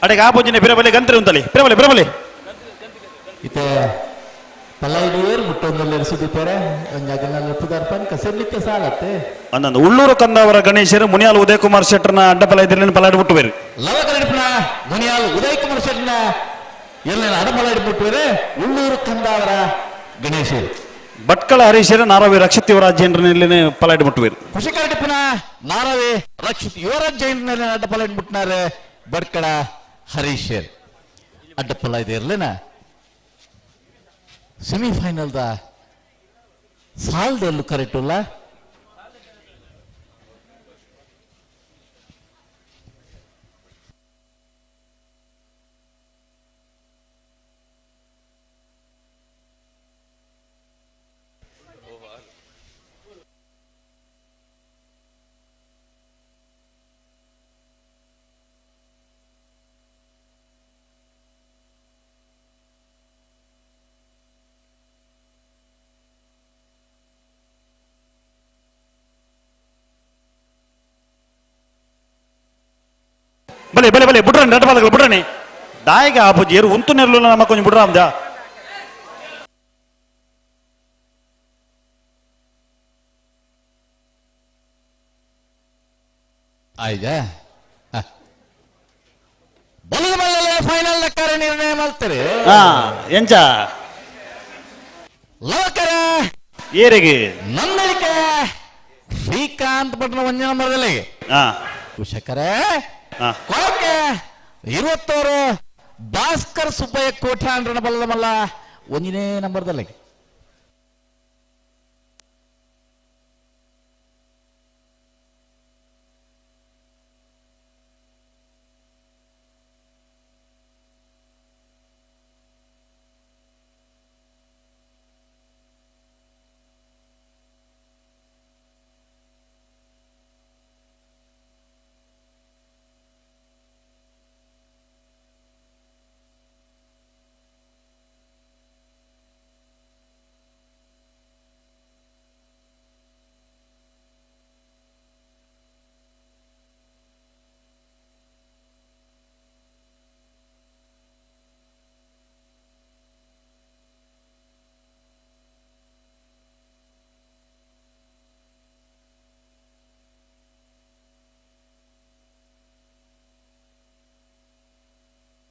ಅಡೆಗೆ ಆ ಪೂಜನೆ ಬಿರಬಲೆ ಗಂತ್ರಿ ಉಂತಲಿ ಬಿರಬಲೆ ಬಿರಬಲೆ ಇತ್ತೆ ಪಲೈಡಿಯರ್ ಮುಟ್ಟೊಂದಲ್ಲಿ ಸುದೀಪರೆ ಒಂಜಾಗಲ್ನಲ್ಲಿ ಪುದಾರ್ಪನ್ ಕಸರ್ಲಿಕ್ಕೆ ಸಾಲತ್ತೆ ಅಂದಂದು ಉಳ್ಳೂರು ಕಂದವರ ಗಣೇಶರು ಮುನಿಯಾಲ್ ಉದಯ್ ಕುಮಾರ್ ಶೆಟ್ಟರ್ನ ಅಡ್ಡಪಲ ಇದ್ರಲ್ಲಿ ಪಲಾಡಿ ಬಿಟ್ಟು ಲವಕರಡಿಪನ ಮುನಿಯಾಲ್ ಉದಯ್ ಕುಮಾರ್ ಶೆಟ್ಟರ್ನ ಎಲ್ಲ ಅಡಪಲ ಹಿಡ್ಬಿಟ್ಟು ಉಳ್ಳೂರು ಕಂದಾವರ ಗಣೇಶರು ಭಟ್ಕಳ ಹರೀಶರ ನಾರವಿ ರಕ್ಷಿತ್ ಯುವರಾಜ್ ಜೈನ್ರನಲ್ಲಿ ಪಲಾಡಿ ಮುಟ್ಟುವೇರು ಕುಶಿಕರಡಿಪನ ನಾರವಿ ರಕ್ಷಿತ್ ಯುವರಾಜ್ ಜೈನ್ರಲ್ಲಿ ಅಡ್ಡಪಲ ಹಿಡ್ಬಿಟ್ನಾರೆ ಭಟ್ಕಳ ಹರೀಶರ್ ಅಡ್ಡಪಲ ಇದೆ ಇರ್ಲೇನ ಸೆಮಿಫೈನಲ್ the ಸಾಲ್ದಲ್ಲೂ correct ಅಲ್ಲ ಬಲೆ ಬಲೆ ಬಲೆ ಬುಡ್ರನಿ ರಡ್ಡ ಬಾಲಗಳು ಬುಡ್ರನಿ ದಾಯಿಗ ಆ ಪೂಜೆ ಉಂತು ನೆರಳು ನಮ್ಮ ಕೊಂಚ ಬುಡ್ರಾಮ್ದ ಆಯ್ತಾ ಬಲದ ಮಲ್ಲಲೆ ಫೈನಲ್ ಕಾರ್ಯ ನಿರ್ಣಯ ಮಾಡ್ತಾರೆ ಹಾ ಎಂಚ ಲವಕರ ಏರಿಗೆ ನಂದಳಿಕೆ ಶ್ರೀಕಾಂತ್ ಪಟ್ನ ಒಂಜನ ಮರದಲ್ಲಿ ಹಾ ಕುಶಕರೇ ಹಾ ಕೊಳಕೆ 26 ಭಾಸ್ಕರ್ ಸುಬ್ಬಯ್ಯ ಕೋಟ್ಯಾಂಡ್ರನ ಬಲ್ಲದ ಮಲ್ಲ ಒಂದಿನೇ ನಂಬರ್ದಲ್ಲ.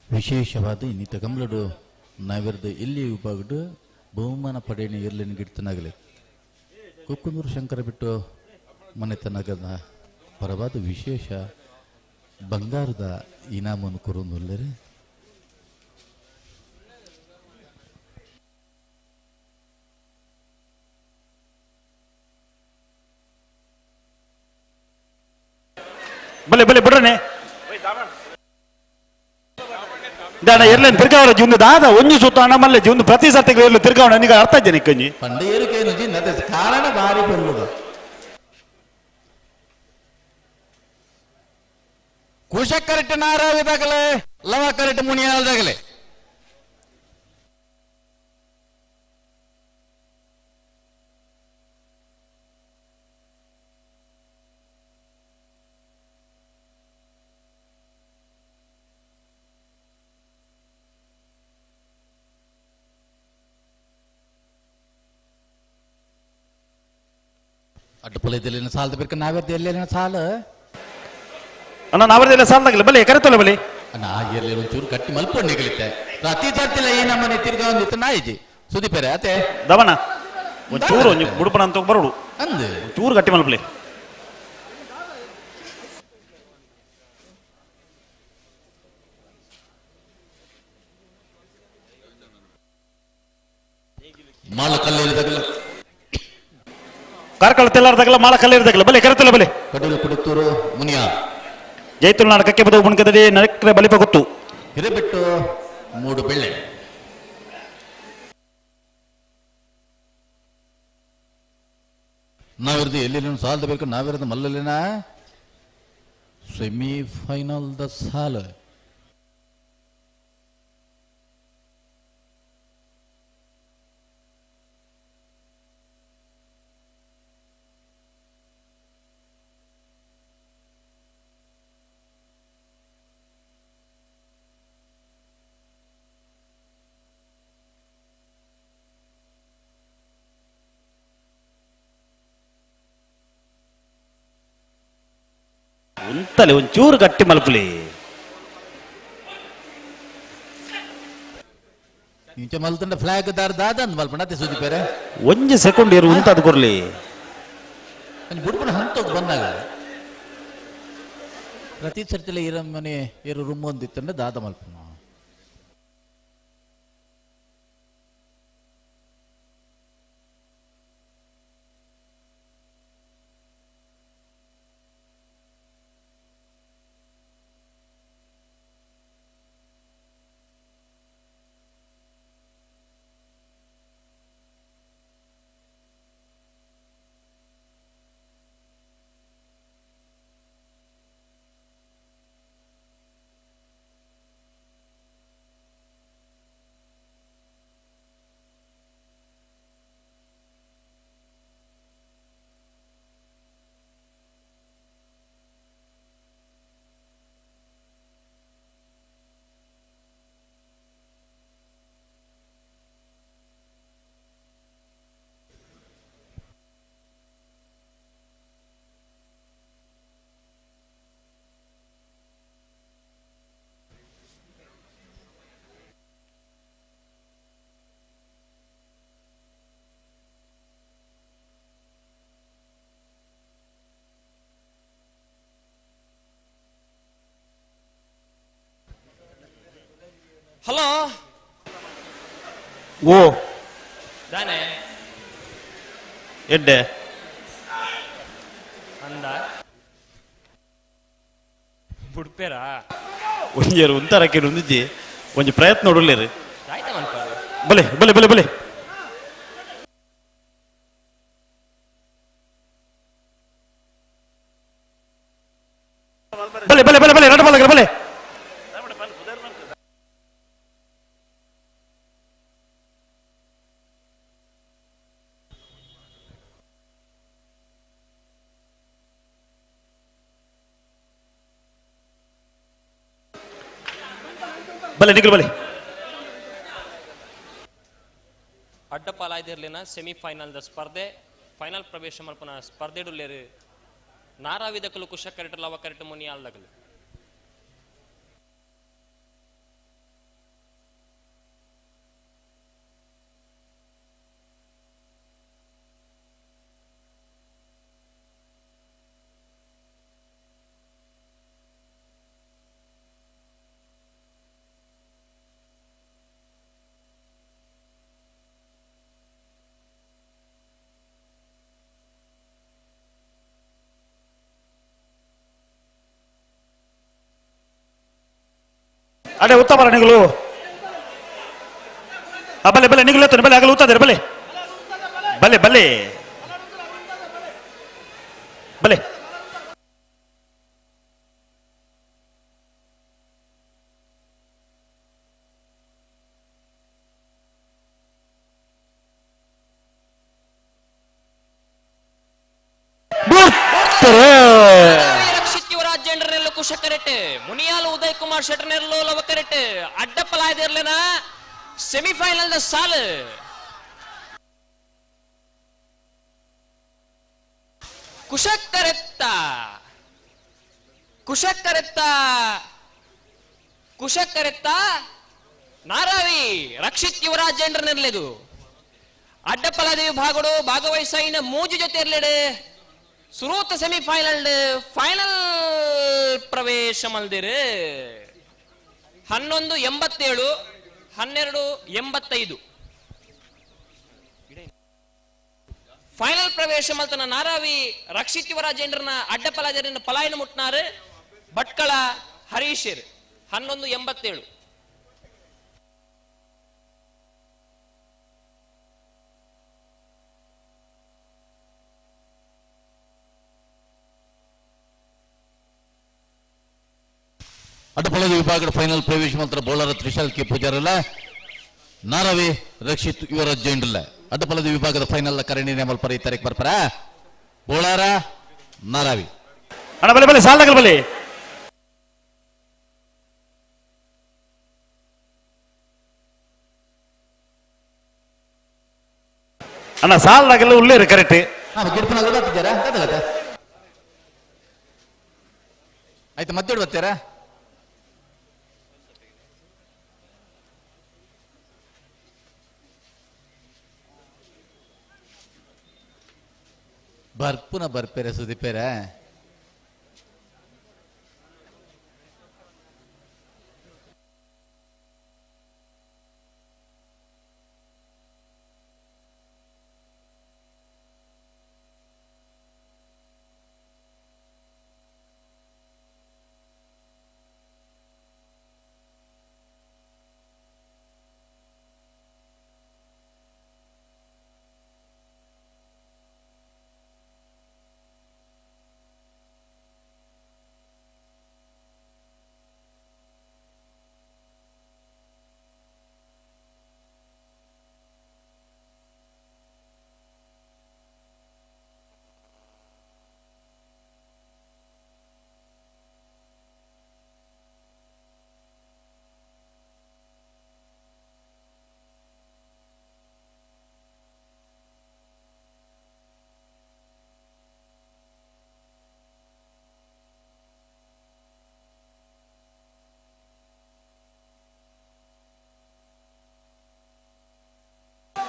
ವಿಶೇಷವಾದ ಇನ್ನಿತ ಕಂಬ್ಲಡು ನಾವೆರ್ದು ಇಲ್ಲಿ ವಿಭಾಗಡು ಬಹುಮಾನ ಪಡೆಯಣಿ ಇರ್ಲಿನ ಗಿಡ್ತನಾಗಲಿ ಕುಕ್ಕುನೂರು ಶಂಕರ ಬಿಟ್ಟು ಮನೆತನಗದ ಪರವಾದ ವಿಶೇಷ ಬಂಗಾರದ ಇನಾಮನ್ನು ಕೊರೊಂದುಲ್ಲೆರೆ. ಬಲೆ ಬಲೆ ಬಿಡ್ರನೆ ದಾಣ ಎರ್ಲೇನ್ ತಿರ್ಗಾವರ ಜೀವನ ದಾದ ಒಂಜಿ ಸುತ್ತ ಅಣ್ಣ ಮಲ್ಲೆ ಜೀವನ ಪ್ರತಿ ಸರ್ತಿಗೆ ಎರ್ಲು ತಿರ್ಗಾವಣ ನಿಗ ಅರ್ಥ ಜನ ಕಂಜಿ ಪಂಡ ಏರುಕೇನು ಜಿ ನದೆ ಕಾರಣ ಭಾರಿ ಬರುವುದು. ಕುಶ ಕರೆಕ್ಟ್ ನಾರಾವಿದಾಗಲೇ ಲವ ಕರೆಕ್ಟ್ ಮುನಿಯಾಲ್ದಾಗಲೇ. ಅಡ್ಡಪೊಲೈದಲ್ಲಿನ ಸಾಲದ ಬೇಕು ನಾವೆರ್ದು ಎಲ್ಲೆಲ್ಲಿನ ಸಾಲ ಅಣ್ಣ ನಾವೆರ್ದೆಲ್ಲ ಸಾಲದಾಗಲ್ಲ ಬಲೆ ಕರೆತಲ್ಲ ಬಲೆ ಅಣ್ಣ ಎಲ್ಲಿ ಒಂಚೂರು ಗಟ್ಟಿ ಮಲ್ಪಣ್ಣೆ ಕಲಿತೆ ಪ್ರತಿ ಸರ್ತಿಲ್ಲ ಈ ನಮ್ಮನೆ ತಿರ್ಗಾ ಒಂದಿತ್ತು ನಾಯಿಜಿ ಸುದೀಪರೆ ಅತೆ ದವನ ಒಂಚೂರು ಒಂಜಿ ಬುಡುಪಣ ಅಂತ ಬರೋಡು ಅಂದು ಚೂರು ಗಟ್ಟಿ ಮಲ್ಪಲೆ. ಮಾಳ ಕಲ್ಲೇರಿದಾಗಲ್ಲ ಕಾರ್ಕಳ ತೆಲ್ಲಾರ್ದಾಗಲ್ಲ ಮಾಳ ಕಲ್ಲೇರಿದಾಗಲ್ಲ ಬಲೆ ಕರೆತಲ್ಲ ಬಲೆ ಕಡಲು ಕುಡುತ್ತೂರು ಮುನಿಯಾ ಜೈತುಲ್ ನಾಡ ಕಕ್ಕೆ ಬದವು ಬುಣ್ಕದಡಿ ನರಕ್ರೆ ಬಲಿಪ ಗೊತ್ತು ಹಿರೇಬೆಟ್ಟು ಮೂಡು ಬೆಳ್ಳೆ. ನಾವಿರ್ದು ಎಲ್ಲಿ ಸಾಲದ ಬೇಕು ನಾವಿರೋದು ಮಲ್ಲಲ್ಲಿನ ಸೆಮಿಫೈನಲ್ the ಸಾಲ. ಉಂತಲೆ ಒಂಚೂರು ಗಟ್ಟಿ ಮಲ್ಪುಲಿ ಇಂಚ ಮಲ್ತಂಡ ಫ್ಲಾಗ್ ದಾರ ದಾದ ಅಂದ್ ಮಲ್ಪಂಡ ಅತ್ತೆ ಸುದೀಪೇರೆ ಒಂಜಿ ಸೆಕೆಂಡ್ ಇರು ಉಂತಾದ ಕೊರ್ಲಿ ಅಲ್ಲಿ ಬುಡ್ಬುಡ ಹಂತೋಗ್ ಬಂದಾಗ ಪ್ರತಿ ಸರ್ತಿಲ ಇರ ಮನೆ ಇರೋ ರೂಮ್ ಒಂದಿತ್ತಂಡ ದಾದ ಮಲ್ಪನ. ಹಲೋ. ಓ. ದಾನೆ. ಎಡ್ಡೆ. ಅಂದ ಬುಡ್ಪೇರಾ? ಒಂಜೇರು ಉಂತಾರಕ್ಕೆ ಒಂದಿಜ್ಜಿ, ಒಂಜಿ ಪ್ರಯತ್ನ ನೋಡಲೇರು. ಆಯ್ತಾ ಮನ್ಪಾರು. ಬಲೆ ಬಲೆ ಬಲೆ ಬಲೆ ಬಲೆ ಬಲೆ ಬಲೆ ಬಲೆ ರಡ ಬಲೆ ಬಲೆ. ಬಲೆ ನಿಖಿಲ್ ಬಲೆ. ಅಡ್ಡಪಾಲಾಯ್ದಿರ್ಲಿನ ಸೆಮಿಫೈನಲ್ the ಸ್ಪರ್ಧೆ ಫೈನಲ್ ಪ್ರವೇಶ ಮಲ್ಪನ ಸ್ಪರ್ಧೆಡುಲ್ಲೇರು ನಾರಾವಿದಕಲು ಕುಶ ಕರೆಟ್ ಲವ ಕರೆಟ್ ಮುನಿಯಾಲ್ದಕಲು. ಅಡೆ ಉತ್ತಮರ ನಿಗಲು. ಬಲೆ ಬಲೆ ನಿಗಲು ಎತ್ತನೆ ಬಲೆ ಆಗಲು ಉತ್ತದೆ ಬಲೆ ಬಲೆ ಬಲೆ ಬಲೆ. ರಕ್ಷಿತ್ ಯುವರಾಜ್ ಜೆಂಡ್ರನೆಲ್ಲ ಕುಶ ಕರೆಟ್ ಮುನಿಯಾಲು ಉದಯ್ ಕುಮಾರ್ ಶೆಟ್ಟರ್ನೆಲ್ಲೋ ಲವ ಕರೆಟ್ ಅಡ್ಡಪ್ಪಲಾಯ್ದಿರ್ಲಿನ ಸೆಮಿಫೈನಲ್ the ಸಾಲು. ಕುಶಕ್ಕರೆತ್ತ ಕುಶಕ್ಕರೆತ್ತ ಕುಶಕ್ಕರೆತ್ತ ನಾರಾವಿ ರಕ್ಷಿತ್ ಯುವರಾಜ್ ಜೆಂಡ್ರನೆರ್ಲೆದು ಅಡ್ಡಪ್ಪಲಾದ ವಿಭಾಗಡು ಭಾಗವಹಿಸೈನ ಮೂಜು ಜೊತೆ ಇರ್ಲೆಡೆ ಸುರೂತ ಸೆಮಿಫೈನಲ್ ಫೈನಲ್ ಪ್ರವೇಶ ಮಲ್ದಿರು. 11.87, 12.85 ಫೈನಲ್ ಪ್ರವೇಶ ಮಲ್ತನ ನಾರಾವಿ ರಕ್ಷಿತ್ ಯುವರಾಜೇಂದ್ರನ ಅಡ್ಡಪಲಾಜರಿನ ಪಲಾಯನ ಮುಟ್ನಾರು ಭಟ್ಕಳ ಹರೀಶರ್ 11.87. ಅಡ್ಡಪಳದ ವಿಭಾಗದ ಫೈನಲ್ ಪ್ರವೇಶ ಮಾತ್ರ ಬೌಲರ್ ತ್ರಿಶಾಲ್ ಕೆ ಪೂಜಾರಲ್ಲ ನಾರವಿ ರಕ್ಷಿತ್ ಯುವರಾಜ್ ಜೈಂಡ್ರಲ್ಲ. ಅಡ್ಡಪಲದ ವಿಭಾಗದ ಫೈನಲ್ ಕರಣಿ ನೇಮಲ್ ಪರ ಈ ತಾರೀಕು ಬರ್ಪಾರ ಬೋಳಾರ ನಾರಾವಿ. ಅಣ್ಣ ಬಲೆ ಬಲೆ ಸಾಲದಾಗಲ್ ಬಲೆ. ಅಣ್ಣ ಸಾಲದಾಗಲ್ಲ ಉಳ್ಳೇರು ಕರೆಕ್ಟ್. ಬರ್ತಿದ್ದಾರಾ? ಆಯ್ತು ಮಧ್ಯ ಬರ್ತೀರಾ? ಬರ್ಪುನ ಬರ್ಪೇರೆ ಸುದೀಪೇರೆ.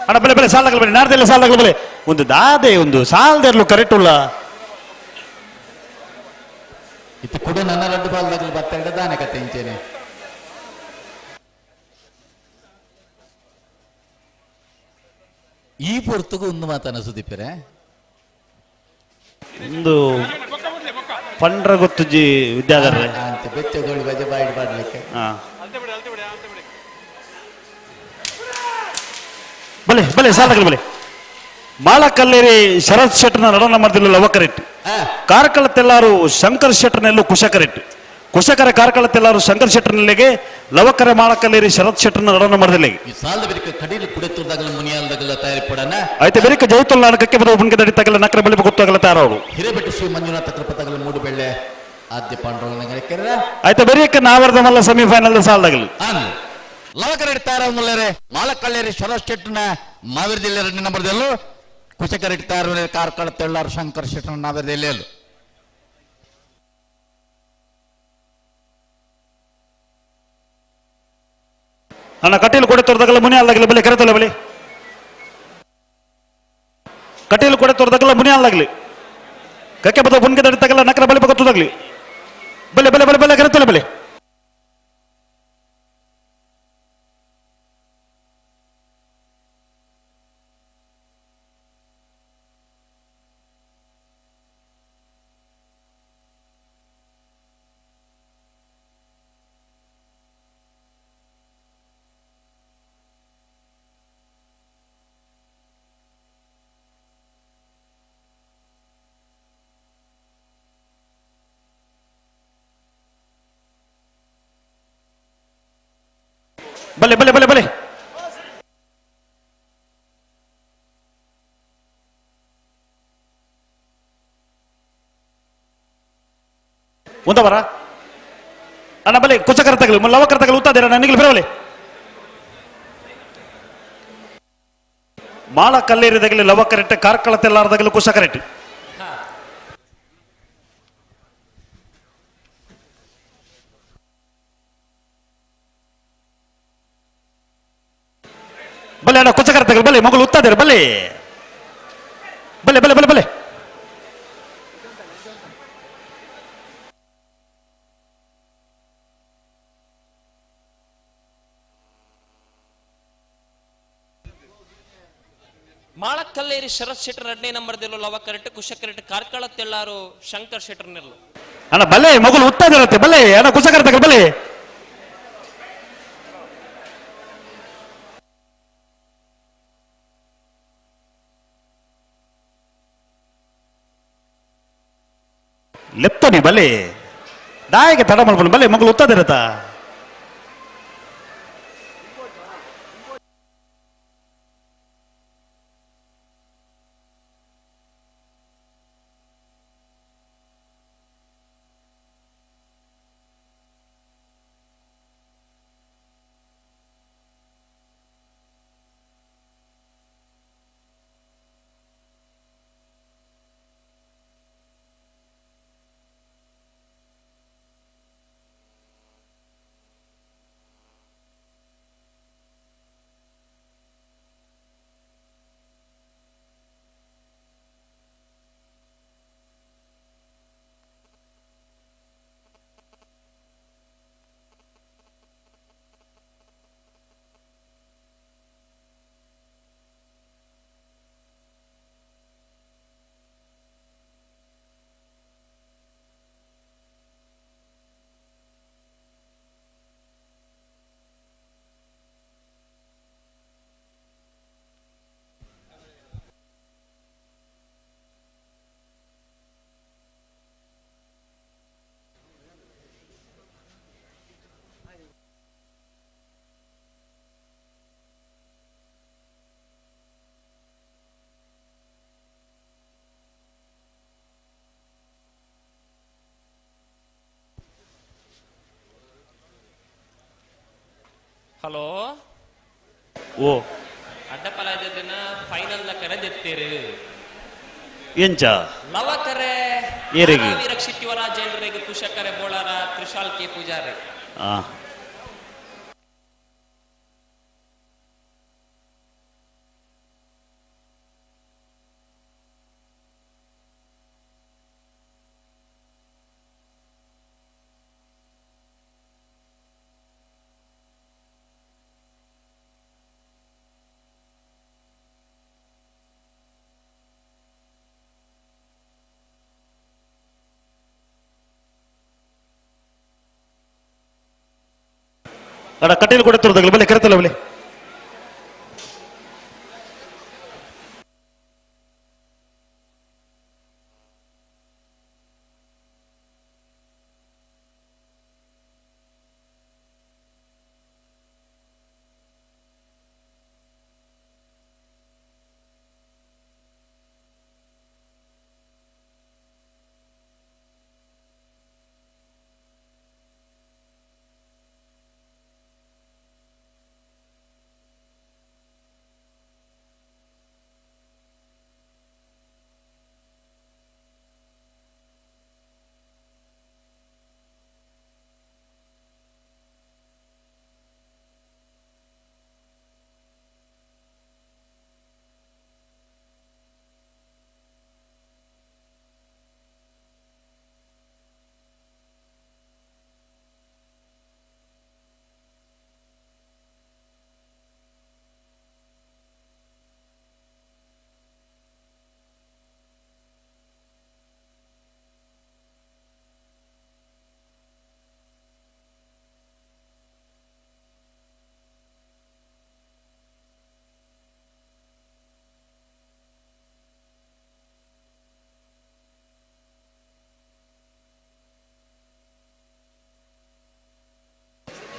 ಅಣ್ಣ ಬಲೆ ಬಲೆ ಸಾಲದಾಗಲ್ ಬಲೆ ನಾಡ್ದೆಲ್ಲ ಸಾಲದಾಗಲ್ ಬಲೆ. ಒಂದು ದಾದೆ ಒಂದು ಸಾಲದೆರ್ಲು ಕರೆಕ್ಟ್ ಉಲ್ಲ. ಇತ್ತು ಕೂಡ ನನ್ನ ರಡ್ಡು ಬಾಲ್ದಾಗಲು ಬರ್ತಾ ದಾನೆ ಕತೆ ಇಂಚೇನೆ. ಈ ಪೊರ್ತುಗು ಒಂದು ಮಾತನ್ನ ಸುದೀಪರೆ ಒಂದು ಪಂಡ್ರ ಗೊತ್ತುಜಿ ವಿದ್ಯಾಧರ್ರೆ ಅಂತ ಬೆಚ್ಚಗೋಳಿ ಬಜೆ ಬಾಯಿಡ್ ಬಾಡ್ಲಿಕ್ಕೆ ಹಾ ಬಲೆ ಬಲೆ ಸಾಲಗಲು ಬಲೆ ಮಾಳಕಲ್ಲೇರಿ ಶರತ್ ಶೆಟ್ಟರ್ನ ನಡನ ಮಾಡ್ದಿಲ್ಲ ಲವಕರೆಟ್ ಕಾರ್ಕಳ ತೆಲ್ಲಾರು ಶಂಕರ್ ಶೆಟ್ಟರ್ನೆಲ್ಲು ಕುಶಕರೆಟ್ ಕುಶಕರ ಕಾರ್ಕಳ ತೆಲ್ಲಾರು ಶಂಕರ್ ಶೆಟ್ಟರ್ನಲ್ಲಿಗೆ ಲವಕರ ಮಾಳಕಲ್ಲೇರಿ ಶರತ್ ಶೆಟ್ಟರ್ನ ನಡನ ಮಾಡ್ದಿಲ್ಲ ಈ ಸಾಲದ ಬೆರಿಕ ಕಡೀಲು ಕುಡೆತುರ್ದಾಗಲ ಮುನಿಯಾಲ್ದಾಗಲ ತಯಾರಿ ಪಡನ ಆಯ್ತು ಬೆರಿಕ ಜೈತುಲ್ಲ ನಾಟಕಕ್ಕೆ ಬದಲು ಬುಣ್ಕೆ ದಡಿತಾಗಲ್ಲ ನಕರ ಬಲಿ ಗೊತ್ತಾಗಲ್ಲ ತಯಾರವರು ಹಿರೇಬೆಟ್ಟು ಶ್ರೀ ಮಂಜುನಾಥ ಕೃಪತಗಲ ಮೂಡುಬೆಳ್ಳೆ ಆದ್ಯ ಪಾಂಡವನ ಕೆರೆ ಆಯ್ತು ಬೆರಿಯಕ್ಕೆ ನಾವರ್ದ ಮಲ್ಲ ಸೆಮಿಫೈನಲ್ ಸಾಲದಾಗಲಿ ಲವಕರೆಡ್ಡಿ ತಾರ ಮಾಲಕಳ್ಳೇರಿ ಶರತ್ ಶೆಟ್ಟನ ಮಾವೇರಿ ಜಿಲ್ಲೆ ಎರಡನೇ ನಂಬರ್ದಲ್ಲೂ ಕುಶಕರೆಡ್ಡಿ ತಾರ ಕಾರ್ಕಳ ತೆಳ್ಳಾರು ಶಂಕರ್ ಶೆಟ್ಟನ ನಾವೇರಿ ಜಿಲ್ಲೆಯಲ್ಲೂ ಅಣ್ಣ ಕಟೀಲು ಕೊಡೆ ತೋರ್ದಾಗಲ್ಲ ಮುನಿ ಅಲ್ಲಾಗಲಿ ಬಲೆ ಕರೆತಲ್ಲ ಬಲೆ ಕಟೀಲು ಕೊಡೆ ತೋರ್ದಾಗಲ್ಲ ಮುನಿ ಅಲ್ಲಾಗಲಿ ಕಕ್ಕೆ ಬದ ಬುನ್ಕೆ ದಡಿತಾಗಲ್ಲ ನಕರ ಬಲೆ ಬಗತ್ತದಾಗ್ಲಿ ಬಲೆ ಬಲೆ ಬಲೆ ಬಲೆ ಕರೆತಲ್ಲ ಬಲೆ ಬಲೆ ಬಲೆ ಬಲೆ ಬಲೆ ಉಂದವರ ಅಣ್ಣ ಬಲೆ ಕುಚಕರ ತಗಲಿ ಲವಕರ ತಗಲಿ ಉತ್ತಾದಿರ ನನಗೆ ಬರವಲೆ ಮಾಳ ಕಲ್ಲೇರಿ ತಗಲಿ ಲವಕರೆಟ್ಟೆ ಕಾರ್ಕಳ ತೆಲ್ಲಾರ ತಗಲಿ ಕುಶಕರೆಟ್ಟಿ ಬಲೆ ಅಣ್ಣ ಕುಚಕರ ತಗಲಿ ಬಲೆ ಮಗಳು ಉತ್ತಾದಿರ ಬಲೆ ಬಲೆ ಬಲೆ ಬಲೆ ಬಲೆ ಮಾಳಕಲ್ಲೇರಿ ಶರತ್ ಶೆಟ್ಟರ್ ಎರಡನೇ ನಂಬರ್ದಲ್ಲೂ ಲವಕರೆಟ್ ಕುಶಕರೆಟ್ ಕಾರ್ಕಳ ತೆಳ್ಳಾರು ಶಂಕರ್ ಶೆಟ್ಟರ್ ನೆಲ್ಲು ಅಣ್ಣ ಬಲೆ ಮಗಳು ಉತ್ತಾದಿರತ್ತೆ ಬಲೆ ಅಣ್ಣ ಕುಚಕರ ತಗಲಿ ಬಲೆ ಲೆಪ್ತನಿ ಬಲೆ ದಾಯಕ್ಕೆ ತಡ ಮಾಡ್ಕೊಂಡು ಬಲೆ ಮಗಳು ಉತ್ತಾದಿರತ್ತ ಹಲೋ ಓ ಅಡ್ಡಪಲಾಜದಿನ ಫೈನಲ್ ನ ಕರೆದೆತ್ತೀರು ಎಂಚ ಲವಕರೆ ಏರಿಗೆ? ವೀರಕ್ಷಿತ್ಯವರ ಜೈಲರಿಗೆ ಕುಶಕರೆ ಬೋಳಾರ ತ್ರಿಶಾಲ್ ಕೆ ಪೂಜಾರಿ ಆ ಅಡ ಕಟೀಲ್ ಕೂಡ ತುರ್ದಗಲಿ ಬಲೆ ಕರೆತಲ್ಲ ಬಲೆ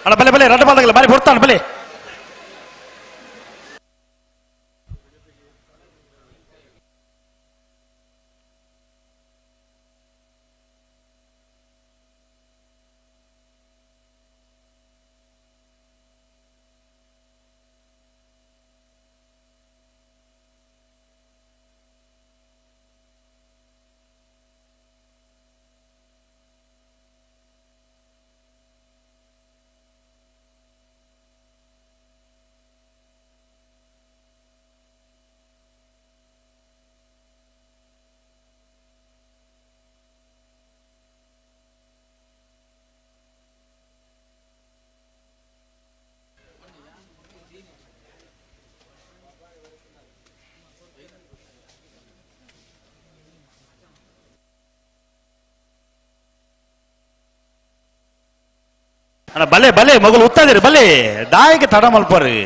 ಅಣ್ಣ ಬಲೆ ಬಲೆ ರಡ್ಡ ಬಾಲ್ದಾಗಲ್ಲ ಬಾರಿ ಹೊಡ್ತಾನೆ ಬಲೆ ಅಣ್ಣ ಬಲೆ ಬಲೆ ಮಗಳು ಉತ್ತಾದಿರಿ ಬಲೆ ದಾಯಿಗೆ ತಡ ಮಲ್ಪರಿ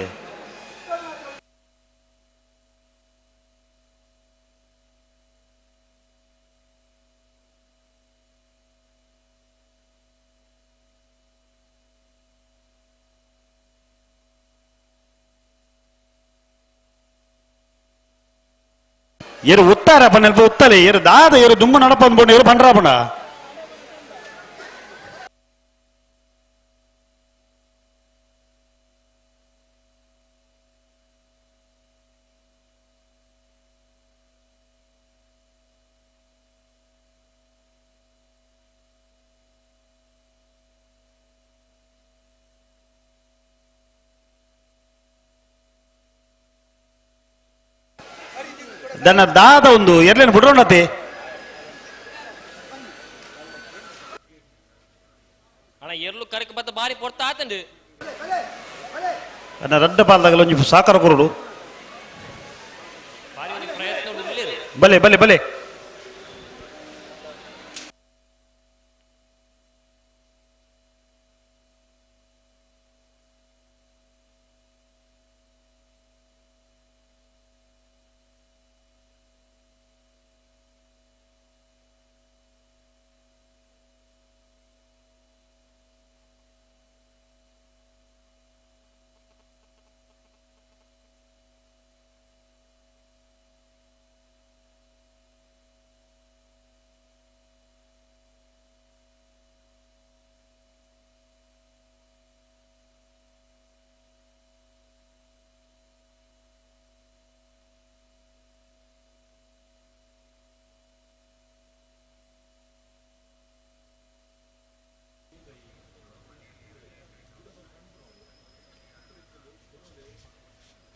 ಏರು ಉತ್ತಾರ ಪನ್ನೆಲ್ಪ ಉತ್ತಲೆ ಏರು ದಾದ ಏರು ದುಂಬು ನಡಪ ಅಂದ್ಕೊಂಡು ಏರು ಬಂಡ್ರಾಪಣ ದನ್ನ ದಾದ ಒಂದು ಎರ್ಲೇನು ಬಿಡ್ರೋಣತೆ ಅಣ್ಣ ಎರ್ಲು ಕರಕ್ ಬತ್ತ ಬಾರಿ ಪೊರ್ತ ಆತಂಡು ಅನ್ನ ರಡ್ಡ ಪಾಲ್ದಾಗಲ ಒಂಜಿ ಸಾಕಾರ ಕೊರಡು ಬಾರಿ ಒಂಜಿ ಪ್ರಯತ್ನ ಉಂಡು ಬಲೆ ಬಲೆ ಬಲೆ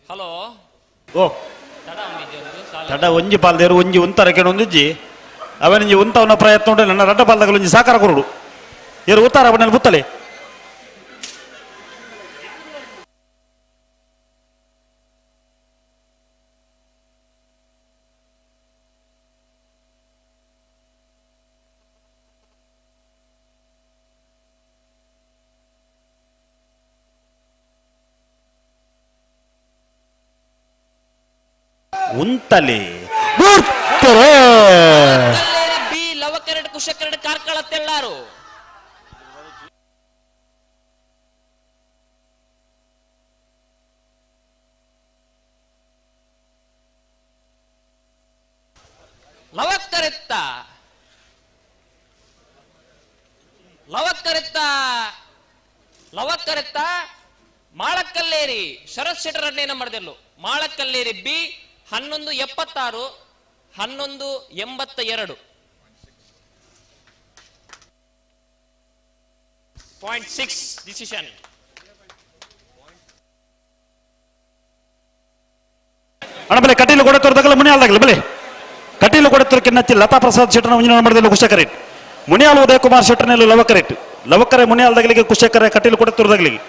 ಹಲೋ ಓ ತಡ ಒಂದಿಜ್ಜಿ ಒಂದು ಸಾಲ ತಡ ಒಂಜಿ ಪಾಲ್ದೇರು ಒಂಜಿ ಉಂತರ ಒಂದಿಜ್ಜಿ ಅವನಿಂಜಿ ಉಂತವನ ಪ್ರಯತ್ನ ಉಂಟು ನನ್ನ ರಡ್ಡ ಪಾಲ್ದಾಗಲ ಒಂಜಿ ಸಾಕಾರ ಕೊರಡು ಏರು ಉತ್ತಾರ ಅವನಲ್ಲಿ ಬುತ್ತಲೆ ಉಂತಲೆ ಬಿ ಲವಕರೆಡ್ ಕುಶಕರೆಡ್ ಕಾರ್ಕಳ ತೆಳ್ಳಾರು. ಲವಕ್ಕರೆತ್ತ ಲವಕ್ಕರೆತ್ತ ಲವಕ್ಕರೆತ್ತ ಮಾಳಕಲ್ಲೇರಿ ಶರತ್ ಶೆಟ್ಟರ್ ಅಡ್ಡೇನ ಮಾಡಿದೆಲ್ಲು. ಮಾಳಕಲ್ಲೇರಿ ಬಿ 11:76 11:82 0.6 ಡಿಸಿಷನ್. ಅಣ್ಣ ಬಲೆ ಕಟೀಲು ಕೂಡ ತೋರ್ದಾಗಲ್ಲ ಮುನಿಯಾಲ್ದಾಗಲ್ಲ ಬಲೆ ಕಟೀಲು ಕೊಡತ್ತೂರು ಕಿನ್ನಚ್ಚಿ ಲತಾ ಪ್ರಸಾದ್ ಶೆಟ್ಟರ್ನ ಮುಂಜಿನ ಮಾಡಿದಲ್ಲಿ ಕುಶಕರೇಟ್ ಮುನಿಯಾಲ್ ಉದಯ್ ಕುಮಾರ್ ಶೆಟ್ಟರ್ನಲ್ಲಿ ಲವಕರೇಟ್ ಲವಕರೆ ಮುನಿಯಾಲ್ದಾಗಲಿಗೆ ಕುಶಕರೆ ಕಟೀಲು ಕೊಡತ್ತೂರ್ದಾಗಲಿಗೆ.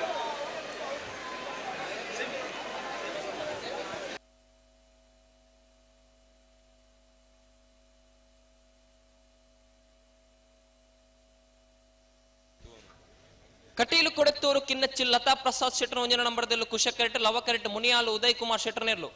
ಕಟೀಲು ಕೊಡತ್ತೂರು ಕಿನ್ನಚ್ಚಿ ಲತಾ ಪ್ರಸಾದ್ ಶೆಟ್ಟರ್ ಒಂಜಿನ ನಂಬರ್ದಲ್ಲೂ ಕುಶಕರೆಟ್ ಲವಕರೆಟ್ ಮುನಿಯಾಲು ಉದಯ್ ಕುಮಾರ್ ಶೆಟ್ಟರ್ನೆರ್ಲು.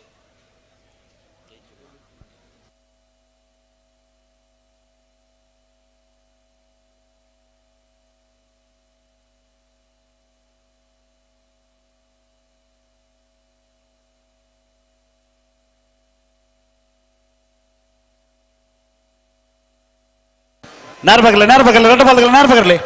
ನೇರ ಬಗಲೆ ನೇರ ಬಗಲೆ ரெண்டு ಬಾಲ್ಗಳ ನೇರ ಬಗರ್ಲಿ.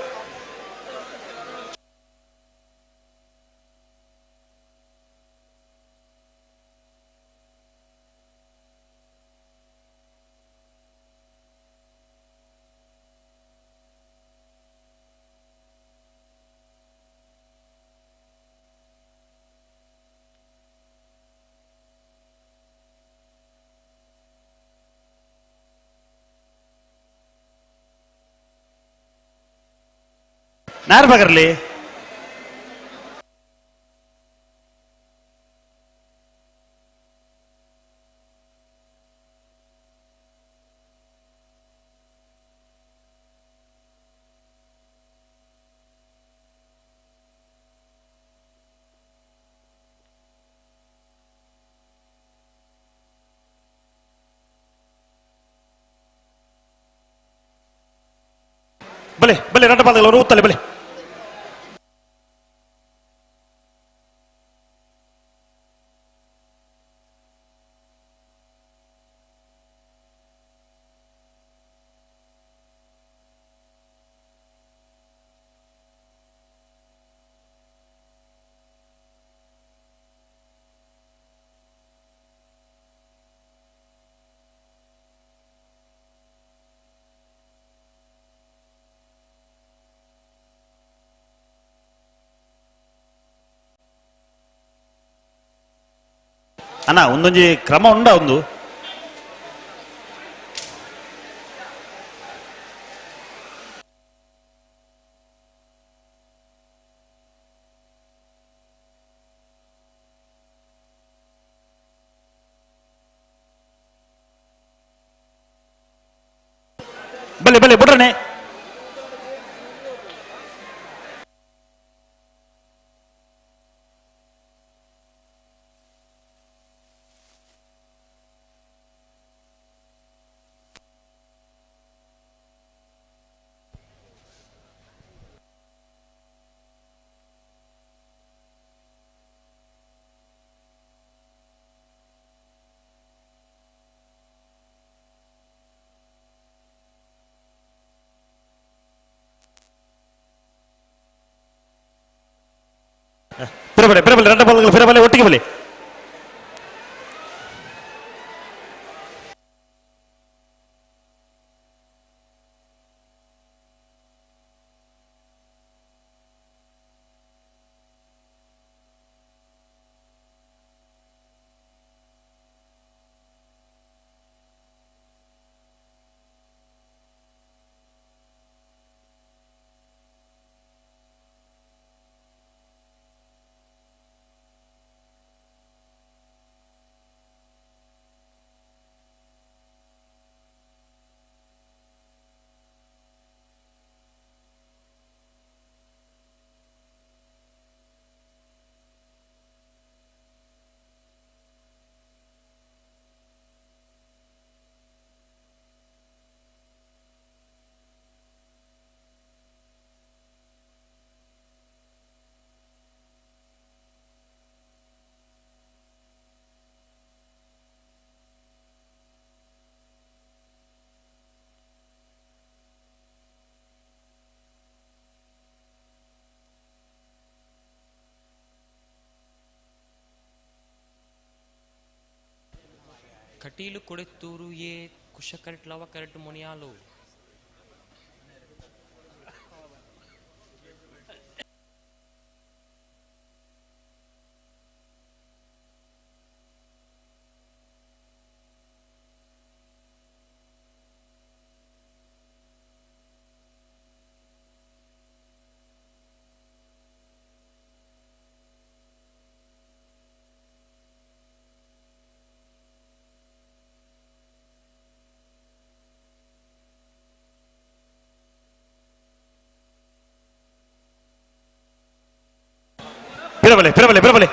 ನೇರ ಬಗರ್ಲಿ. ಬಲೆ ಬಲೆ ரெண்டு ಬಾಲ್ಗಳ ಉತ್ತಲೆ ಬಲೆ. ಅಣ್ಣ ಒಂದೊಂಜಿ ಕ್ರಮ ಉಂಡ ಒಂದು ಬಲೆ ಬಲೆ ಬಿಡ್ರನೆ. பிறபலை பிறபலை ரெண்டு பால்கள் பிறபலை ஒட்டிக்கு பலி. Kateel Kodettur A Kushakarit Lavakarit Muniyalu. ಪಿರಬಲೆ ಪಿರಬಲೆ ಪಿರಬಲೆ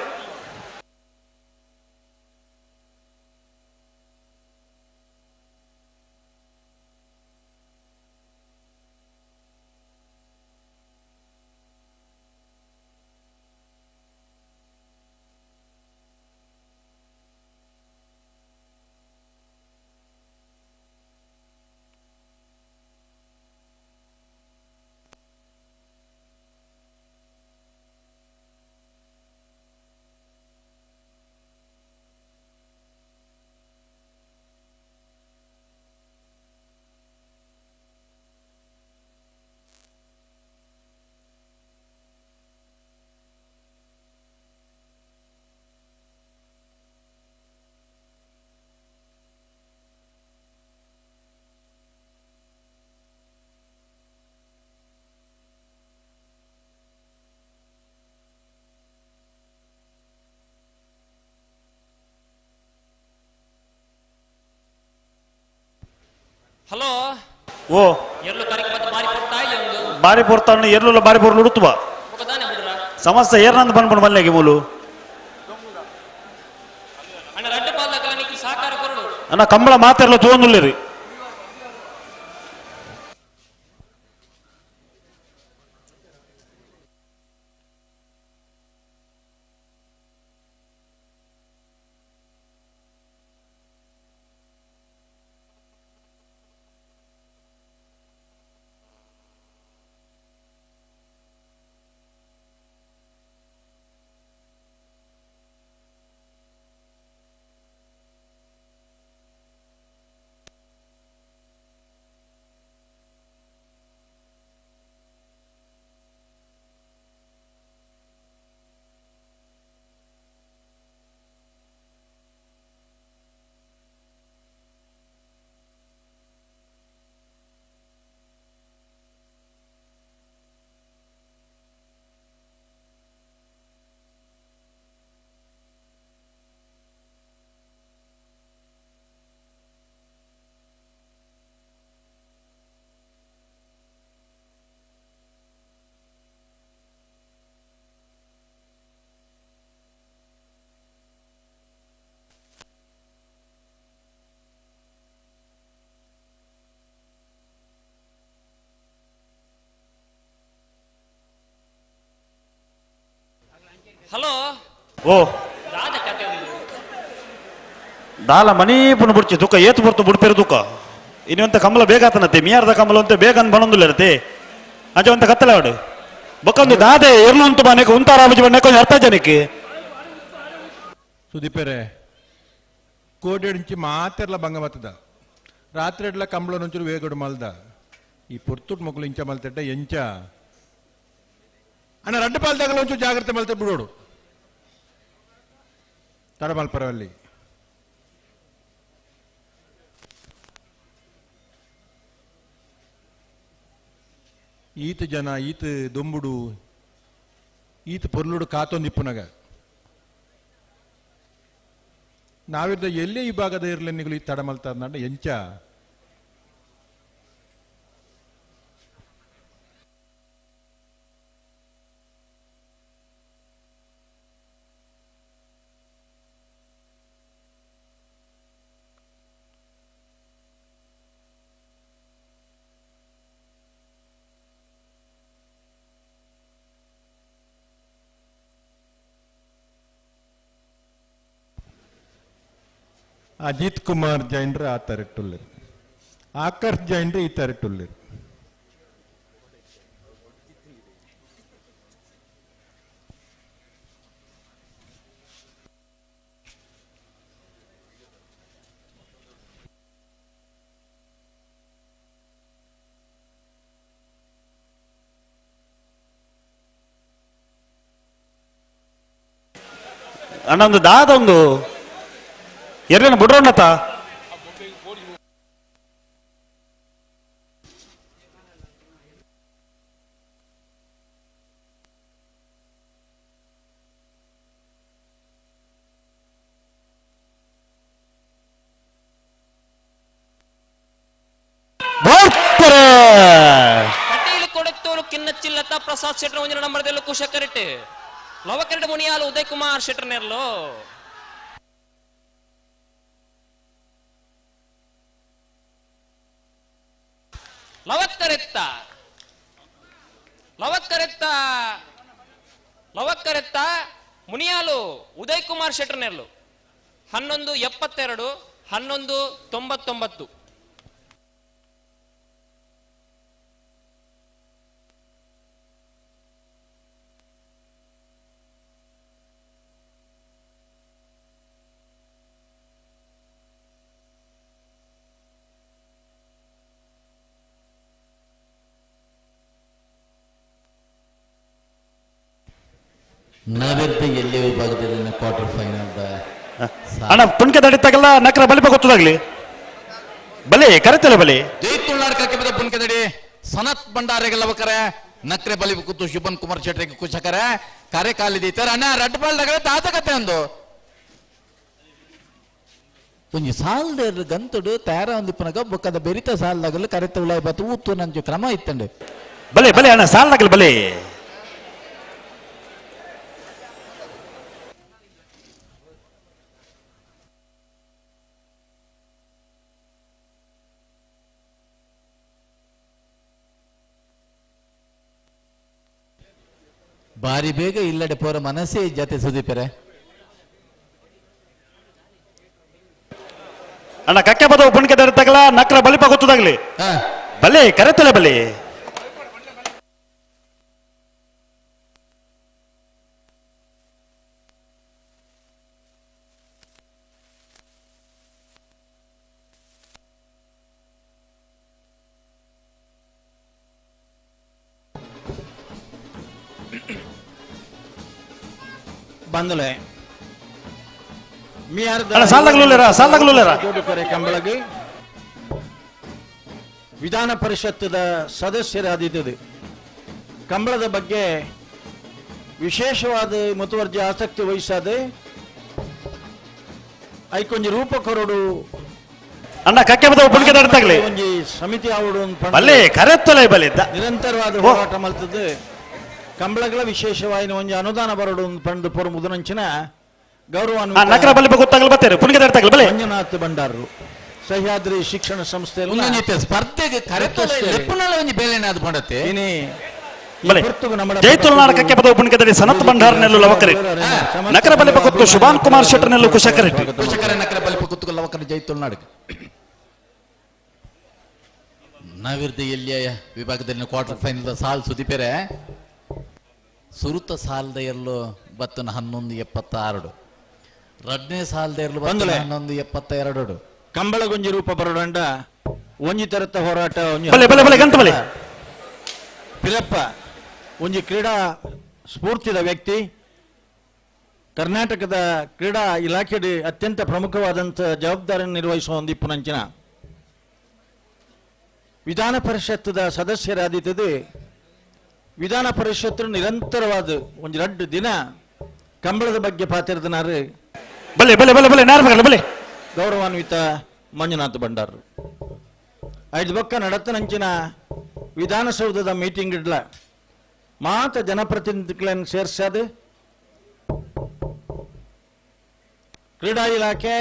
ಹಲೋ ಓ ಎರ್ಲು ಕರೆಕ್ ಮತ್ತೆ ಬಾರಿ ಪೊರ್ತಾ ಇಲ್ಲ ಒಂದು ಬಾರಿ ಪೊರ್ತಾನು ಎರ್ಲುಲ ಬಾರಿ ಪೊರ್ಲು ಉಡುತ್ತುವ ಸಮಸ್ತ ಏರ್ನಂದು ಬಂದ್ಕೊಂಡು ಮಲ್ಲೆಗೆ ಮೂಲು ಅಣ್ಣ ರಡ್ಡು ಪಾಲ್ದಕಲ ನಿಕ್ಕು ಸಹಕಾರ ಕೊರಡು ಅಣ್ಣ ಕಂಬಳ ಮಾತೆರ್ಲ ತೂವೊಂದುಲ್ಲೇರಿ. ಹಲೋ ಓ ದಾದ ಕತೆ ಒಂದು ದಾಲ ಮನಿ ಪುನ ಬುಡ್ಚಿ ತುಕ್ಕ ಏತು ಬುರ್ತು ಬುಡ್ಪೇರು ತುಕ್ಕ ಇನ್ನೊಂತ ಕಮಲ ಬೇಕಾತನತ್ತೆ ಮಿಯಾರ್ದ ಕಮಲ ಅಂತ ಬೇಕಂತ ಬಣೊಂದುಲ್ಲ ಇರತ್ತೆ ಅಂಚ ಒಂತ ಕತ್ತಲೆ ಅವಡು ಬೊಕ್ಕೊಂದು ದಾದೆ ಎರ್ಲು ಉಂಟು ಬಾನೆಕ್ ಉಂತಾರಾಬುಜಿ ಬಣ್ಣಕ್ಕೆ ಒಂಜಿ ಅರ್ಥ ಜನಕ್ಕೆ. ಸುದೀಪೆರೆ ಕೋಡೆడించి ಮಾತೆರ್ಲ ಭಂಗ ಮತ್ತದ ರಾತ್ರಿ ಎಡ್ಲ ಕಂಬಳ నుంచి ವೇಗಡು ಮಲ್ದ ಈ ಪೊರ್ತುಟ್ ಮೊಕ್ಕಲು ಇಂಚ ಮಲ್ತೆಟ್ಟ ಎಂಚ ಅಣ್ಣ ರಡ್ಡು ಪಾಲ್ದಾಗಲ ಒಂಚೂರು ಜಾಗ್ರತೆ ಮಲ್ತೆ ಬಿಡೋಡು ತಡಮಲ್ಪರವಲ್ಲಿ. ಈತ ಜನ ಈತ ದೊಂಬುಡು ಈತ ಪೊರ್ಲುಡು ಕಾತೊಂದಿಪ್ಪುನಗ ನಾವಿದ್ದ ಎಲ್ಲೇ ಈ ಭಾಗದ ಇರ್ಲೆನ್ನಿಗಳು ಈ ತಡಮಲ್ತಾರ್ನಾಂಡ ಎಂಚ ಅಜಿತ್ ಕುಮಾರ್ ಜೈನ್ರ ಆ ತರಟ್ಟುಲ್ಲೇರು, ಆಕರ್ಷ್ ಜೈನ್ರ ಈ ತರಟ್ಟುಲ್ಲೇರು. ಅಣ್ಣ ಒಂದು ದಾದ ಒಂದು ಎರಡನ ಬುಡ್ರೋಣತ ಕಟೀಲು ಕೊಡತ್ತೂರು ಕಿನ್ನಚಿಲ್ಲತ ಪ್ರಸಾದ್ ಶೆಟ್ಟರ್ ಒಂಜಿನ ನಂಬರ್ದಲ್ಲೂ ಕುಶಕರೆಟ್ ಲವಕರೆಟ್ ಮುನಿಯಾಲು ಉದಯ್ ಕುಮಾರ್ ಶೆಟ್ಟರ್ ನೆರ್ಲು ಲವಕ್ಕರೆತ್ತ ಲವಕ್ಕರೆತ್ತ ಲವಕ್ಕರೆತ್ತ ಮುನಿಯಾಲು ಉದಯ್ ಕುಮಾರ್ ಶೆಟ್ಟರ್ ನೆರ್ಲು 11:72 11:99. ನವೆರ್ದ ಎಲ್ಲೇ ವಿಭಾಗದಲ್ಲಿ ಕ್ವಾರ್ಟರ್ ಫೈನಲ್ ಅಣ್ಣ ಪುಣ್ಕೆ ದಡಿತಾಗಲ್ಲ ನಕ್ರ ಬಲಿಪ ಗೊತ್ತದಾಗ್ಲಿ ಬಲಿ ಕರೆತಲ್ಲ ಬಲಿ. ಜೈ ತುಳುನಾಡ್ ಕಕ್ಕೆ ಪುಣ್ಕೆ ದಡಿ ಸನತ್ ಭಂಡಾರೆಗೆಲ್ಲವಕರೆ ನಕ್ರೆ ಬಲಿ ಕೂತು ಶುಭನ್ ಕುಮಾರ್ ಶೆಟ್ಟರಿಗೆ ಕುಶಕರೆ ಕರೆ ಕಾಲಿದೀತಾರೆ ಅಣ್ಣ ರಡ್ಡು ಬಾಲ್ಡಗಳೆ ತಾತಕತೆ ಅಂದು ಒಂಜಿ ಸಾಲ್ದೇರ್ ಗಂತುಡು ತಯಾರ ಒಂದಿಪ್ಪನಗ ಬೊಕ್ಕದ ಬೆರಿತ ಸಾಲ್ದಾಗಲು ಕರೆತ ಉಳಾಯ ಬತ್ತು ಊತು ನಂಜು ಕ್ರಮ ಇತ್ತಂಡೆ. ಬಲೆ ಬಲೆ ಅಣ್ಣ ಸಾಲ್ದಾಗಲು ಬಲೆ. ಬಾರಿ ಬೇಗ ಇಲ್ಲಡೆ ಪೋರ ಮನಸ್ಸೇ ಜತೆ ಸುದೀಪರೆ. ಅಣ್ಣ ಕಕ್ಕೆ ಬದವು ಪುಣ್ಕೆ ದಡಿತಾಗಲ್ಲ ನಕ್ರ ಬಲಿಪ ಗೊತ್ತದಾಗ್ಲಿ ಬಲೆ ಕರೆತಲೆ ಬಲೆ. ಬಂದಲೆ ಅಣ್ಣ, ಸಾಲ್ದಾಗ್ಲೂ ಸಾಲ್ದಾಗ್ಲೂ ಕಂಬಳಗಿ ವಿಧಾನ ಪರಿಷತ್ತದ ಸದಸ್ಯರಾದಿದ್ದದು ಕಂಬಳದ ಬಗ್ಗೆ ವಿಶೇಷವಾದ ಮುತುವರ್ಜಿ ಆಸಕ್ತಿ ವಹಿಸಾದ ಐಕೊಂಜಿ ರೂಪ ಕೊರಡು ಅಣ್ಣ ಕಕ್ಕೆ ಬದವು ಪುಣ್ಕೆ ದಡಿತಾಗ್ಲಿ ಒಂಜಿ ಸಮಿತಿ ಆವಡು ಬಲೆ ಕರೆತ್ತಲೆ ಬಲೆ ನಿರಂತರವಾದ ಹೋರಾಟ ಮಲ್ತದ್ದು ಕಂಬಳಗಳ ವಿಶೇಷವಾಯಿನ ಒಂಜಿ ಅನುದಾನ ಬರಡು ಪಂಡು ಪೊರು ಮುದನಂಚಿನ ಗೌರವ ನಕರ ಬಲಿ ಗೊತ್ತಾಗಲು ಬರ್ತಾರೆ ಪುಣ್ಕೆ ದಡಿತಾಗ್ಲಿ ಬಲೆ. ಮಂಜುನಾಥ್ ಭಂಡಾರರು ಸಹ್ಯಾದ್ರಿ ಶಿಕ್ಷಣ ಸಂಸ್ಥೆ ಸ್ಪರ್ಧೆಗೆ ಕರೆತೊಲೆ ಲೆಪ್ಪುನಲ ಒಂಜಿ ಬೇಲೆನ ಅದು ಪಂಡತೆ ಬಲೆ ಜೈ ತುಳುನಾಡ ಕಕ್ಕೆ ಬದವು ಪುಣ್ಕೆ ದಡಿ ಸನತ್ ಭಂಡಾರ್ ನೆಲ್ಲು ಲವಕರೆ ನಕರ ಬಲಿಪ ಗೊತ್ತು ಶುಭಾನ್ ಕುಮಾರ್ ಶೆಟ್ಟರ್ ನೆಲ್ಲು ಕುಶಕರೆ ಕುಶಕರೆ ನಕರ ಬಲಿಪ ಗೊತ್ತು ಲವಕರೆ ಜೈ ತುಳುನಾಡು ನವಿರ್ದ ಎಲ್ಲಿಯ ವಿಭಾಗದಲ್ಲಿ ಕ್ವಾರ್ಟರ್ ಫೈನಲ್ ಸಾಲ್ ಸುದೀಪೆರೆ ಸುರುತ ಸಾಲದ ಎಲ್ಲೋ ಬತ್ತನ 11:76 ರಡ್ನೇ ಸಾಲದ ಎರಲು ಬತ್ತನ 11:72. ಕಂಬಳಗೊಂಜಿ ರೂಪ ಬರಡಂಡ ಒಂಜಿ ತರತ ಹೋರಾಟ ಬಲೆ ಬಲೆ ಬಲೆ ಗಂತ ಬಲೆ. ಪಿರಪ್ಪ ಒಂಜಿ ಕ್ರೀಡಾ ಸ್ಫೂರ್ತಿದ ವ್ಯಕ್ತಿ, ಕರ್ನಾಟಕದ ಕ್ರೀಡಾ ಇಲಾಖೆ ಅತ್ಯಂತ ಪ್ರಮುಖವಾದಂಥ ಜವಾಬ್ದಾರಿಯನ್ನು ನಿರ್ವಹಿಸುವ ಒಂದು ಇಪ್ಪುನಂಚಿನ ವಿಧಾನ ಪರಿಷತ್ತದ ಸದಸ್ಯರಾದಿದ್ದದು ವಿಧಾನ ಪರಿಷತ್ತು ನಿರಂತರವಾದ ಒಂದು 2 ದಿನ ಕಂಬಳದ ಬಗ್ಗೆ ಪಾತಿರದನಾರು ಬಲೆ ಬಲೆ ಬಲೆ ಬಲೆ ನಾರ್ ಬಲೆ ಗೌರವಾನ್ವಿತ ಮಂಜುನಾಥ್ ಭಂಡಾರರು ಐದು ಬೊಕ್ಕ ನಡತನಂಚಿನ ವಿಧಾನಸೌಧದ ಮೀಟಿಂಗ್ ಇಡ್ಲ ಮಾತ ಜನಪ್ರತಿನಿಧಿಗಳನ್ನು ಸೇರ್ಸದು ಕ್ರೀಡಾ ಇಲಾಖೆ,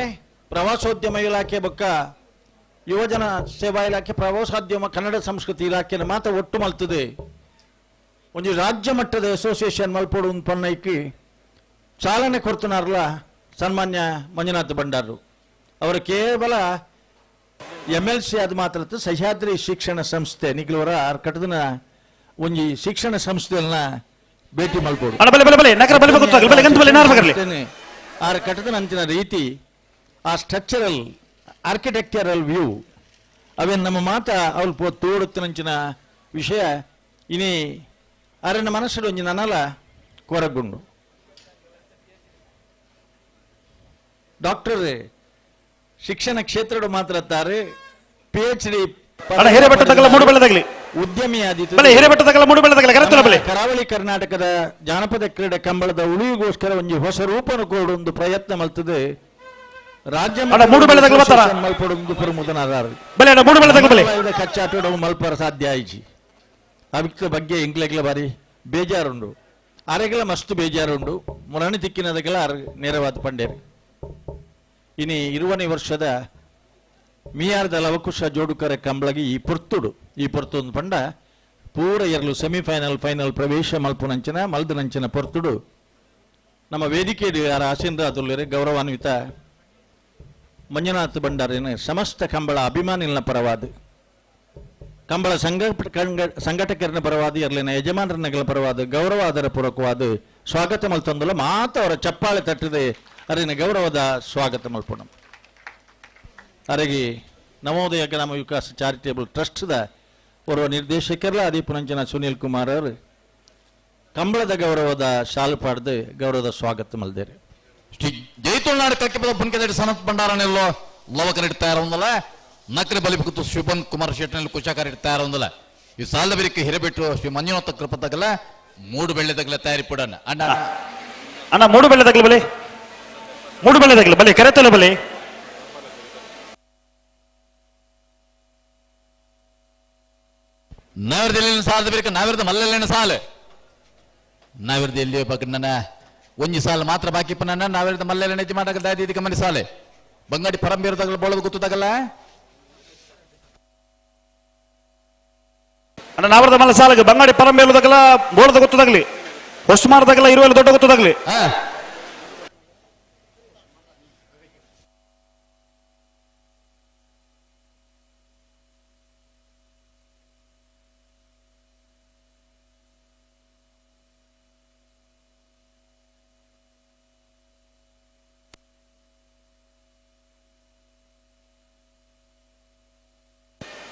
ಪ್ರವಾಸೋದ್ಯಮ ಇಲಾಖೆ ಬೊಕ್ಕ ಯುವಜನ ಸೇವಾ ಇಲಾಖೆ, ಪ್ರವಾಸೋದ್ಯಮ ಕನ್ನಡ ಸಂಸ್ಕೃತಿ ಇಲಾಖೆನ ಮಾತ ಒಟ್ಟು ಮಲ್ತದೆ ಒಂಜಿ ರಾಜ್ಯ ಮಟ್ಟದ ಅಸೋಸಿಯೇಷನ್ ಮಲ್ಪೋಡು ಒಂದು ಪನ್ನೈಕಿ ಚಾಲನೆ ಕೊಡ್ತನಾರಲ್ಲ ಸನ್ಮಾನ್ಯ ಮಂಜುನಾಥ್ ಭಂಡಾರರು ಅವರು ಕೇವಲ MLC ಅದು ಮಾತ್ರ ಸಹ್ಯಾದ್ರಿ ಶಿಕ್ಷಣ ಸಂಸ್ಥೆ ನಿಗ್ಲವರ ಕಟ್ಟದನ ಒಂಜಿ ಶಿಕ್ಷಣ ಸಂಸ್ಥೆಯನ್ನ ಭೇಟಿ ಮಲ್ಪೋಡು. ಬಲೆ ಬಲೆ ಬಲೆ ನಕರ ಬಲೆ ಗೊತ್ತಾಗಲ್ಲ ಬಲೆ ಗಂತ ಬಲೆ ನಾರ್ ಬಗರ್ಲಿ. ಆರ್ ಕಟ್ಟದನ ಅಂತಿನ ರೀತಿ ಆ ಸ್ಟ್ರಕ್ಚರಲ್ ಆರ್ಕಿಟೆಕ್ಚರಲ್ ವ್ಯೂ ಅವೇನು ನಮ್ಮ ಮಾತ ಅವಳು ಪೋ ತೋಡುತ್ತಿನಂಚಿನ ವಿಷಯ ಇನಿ ಅರಣ್ಯ ಮನಸ್ಸು ಒಂಜಿ ನನಲ ಕೊರಗುಂಡು. Doctor ಶಿಕ್ಷಣ ಕ್ಷೇತ್ರದ ಮಾತ್ರ ತಾರೆ ಪಿಎಚ್ ಡಿ ಉದ್ಯಮಿ ಆದಿತ್ತು. ಕರಾವಳಿ ಕರ್ನಾಟಕದ ಜಾನಪದ ಕ್ರೀಡೆ ಕಂಬಳದ ಉಳಿವಿಗೋಸ್ಕರ ಒಂದು ಹೊಸ ರೂಪನು ಕೊಡೊಂದು ಪ್ರಯತ್ನ ಮಲ್ತದೆ. ರಾಜ್ಯ ಮಲ್ಪಡೊಂದು ಪ್ರಮುಖನಾದಾರ ಕಚ್ಚಾಟೋಡ ಮಲ್ಪರ ಸಾಧ್ಯ ಆಯ್ಚಿ. ಅವಿಕ್ತ ಬಗ್ಗೆ ಎಂಕ್ಲೆಗ್ಲ ಬಾರಿ ಬೇಜಾರುಂಡು, ಅರೆಗೆಲ್ಲ ಮಸ್ತ್ ಬೇಜಾರುಂಡು. ಮುರಣಿ ತಿಕ್ಕಿನದಕ್ಕೆಲ್ಲ ನೇರವಾದ ಪಂಡೇರು. ಇನಿ 20ನೇ ವರ್ಷದ ಮಿಯಾರ್ದ ಲವಕುಶ ಜೋಡುಕರ ಕಂಬಳಗಿ ಈ ಪೊರ್ತುಡು ಈ ಪೊರ್ತೊಂದು ಪಂಡ ಪೂರ ಎರಲು ಸೆಮಿಫೈನಲ್ ಫೈನಲ್ ಪ್ರವೇಶ ಮಲ್ಪುನಂಚಿನ ಮಲ್ದನಂಚಿನ ಪೊರ್ತುಡು ನಮ್ಮ ವೇದಿಕೆ ಯಾರ ಆಸೀನರಾದುಳ್ಳರೆ ಗೌರವಾನ್ವಿತ ಮಂಜುನಾಥ್ ಭಂಡಾರಿನ ಸಮಸ್ತ ಕಂಬಳ ಅಭಿಮಾನಿನ ಪರವಾದ ಕಂಬಳ ಸಂಘಟಕರನ ಪರವಾದ ಎರಲಿನ ಯಜಮಾನರನಗಳ ಪರವಾದ ಗೌರವಾದರ ಪೂರ್ವಕವಾದ ಸ್ವಾಗತ ಮಲ್ತಂದುಲ ಮಾತ ಅವರ ಚಪ್ಪಾಳೆ ತಟ್ಟಿದೆ ಅರಿನ ಗೌರವದ ಸ್ವಾಗತ ಮಲ್ಪುಣ. ಅರೆಗೆ ನವೋದಯ ಗ್ರಾಮ ವಿಕಾಸ ಚಾರಿಟೇಬಲ್ ಟ್ರಸ್ಟ್ದ ಓರ್ವ ನಿರ್ದೇಶಕರಲ್ಲ ಅದೇ ಪುನಂಚನ ಸುನೀಲ್ ಕುಮಾರ್ ಅವರು ಕಂಬಳದ ಗೌರವದ ಶಾಲು ಪಾಡ್ದು ಗೌರವದ ಸ್ವಾಗತ ಮಲ್ದೇರಿ. ಶ್ರೀ ಜೈತುಳ್ನಾಡು ಕಕ್ಕಿಪದ ಪುನ್ಕೆದಡಿ ಸನತ್ ಭಂಡಾರನೆಲ್ಲೋ ಲವಕರೆಡ್ ತಯಾರೊಂದಲ್ಲ ನಕ್ರೆ ಬಲಿಪುತ್ತು ಶಿವನ್ ಕುಮಾರ್ ಶೆಟ್ಟನಲ್ಲಿ ಕುಶಾಕರೆಡ್ ತಯಾರೊಂದಲ್ಲ. ಈ ಸಾಲದ ಬೆರಿಕೆ ಹಿರಬಿಟ್ಟು ಶ್ರೀ ಮಂಜುನಾಥ ಕೃಪತಗಲ ಮೂಡು ಬೆಳ್ಳೆದಗಲ ತಯಾರಿ ಪಡೋಣ. ಅಣ್ಣ ಅಣ್ಣ ಮೂಡು ಬೆಳ್ಳೆದಗಲ ಬಲಿ, ಮೂಡು ಬೆಳ್ಳೆದಗಲ ಬಲಿ ಕರೆತಲೆ ಬಲಿ. ನಾವಿರದ ಸಾಲದ ಬೆರಿಕೆ ನಾವಿರದ ಮಲ್ಲಲ್ಲೇನ ಸಾಲು ನಾವಿರದ ಎಲ್ಲಿಯೋ ಪಕ್ಕ ಒಂಜಿ ಸಾಲು ಮಾತ್ರ ಬಾಕಿ ಪನ್ನ ನಾವಿರದ ಮಲ್ಲೆಲ್ಲ ನೆಜ್ಜಿ ಮಾಡಕ ದಾದಿ ಇದಕ್ಕೆ ಮನೆ ಸಾಲೆ ಬಂಗಾಡಿ ಪರಂಬೇರದಾಗಲ ಬೋಳದ ಗೊತ್ತದಾಗಲ್ಲ. ಅಣ್ಣ ನಾವಿರದ ಮಲ್ಲ ಸಾಲಗೆ ಬಂಗಾಡಿ ಪರಂಬೇರದಾಗಲ ಬೋಳದ ಗೊತ್ತದಾಗಲಿ ಹೊಸ್ಮಾರದಾಗಲ ಇರುವಲ್ಲಿ ದೊಡ್ಡ ಗೊತ್ತದಾಗಲಿ.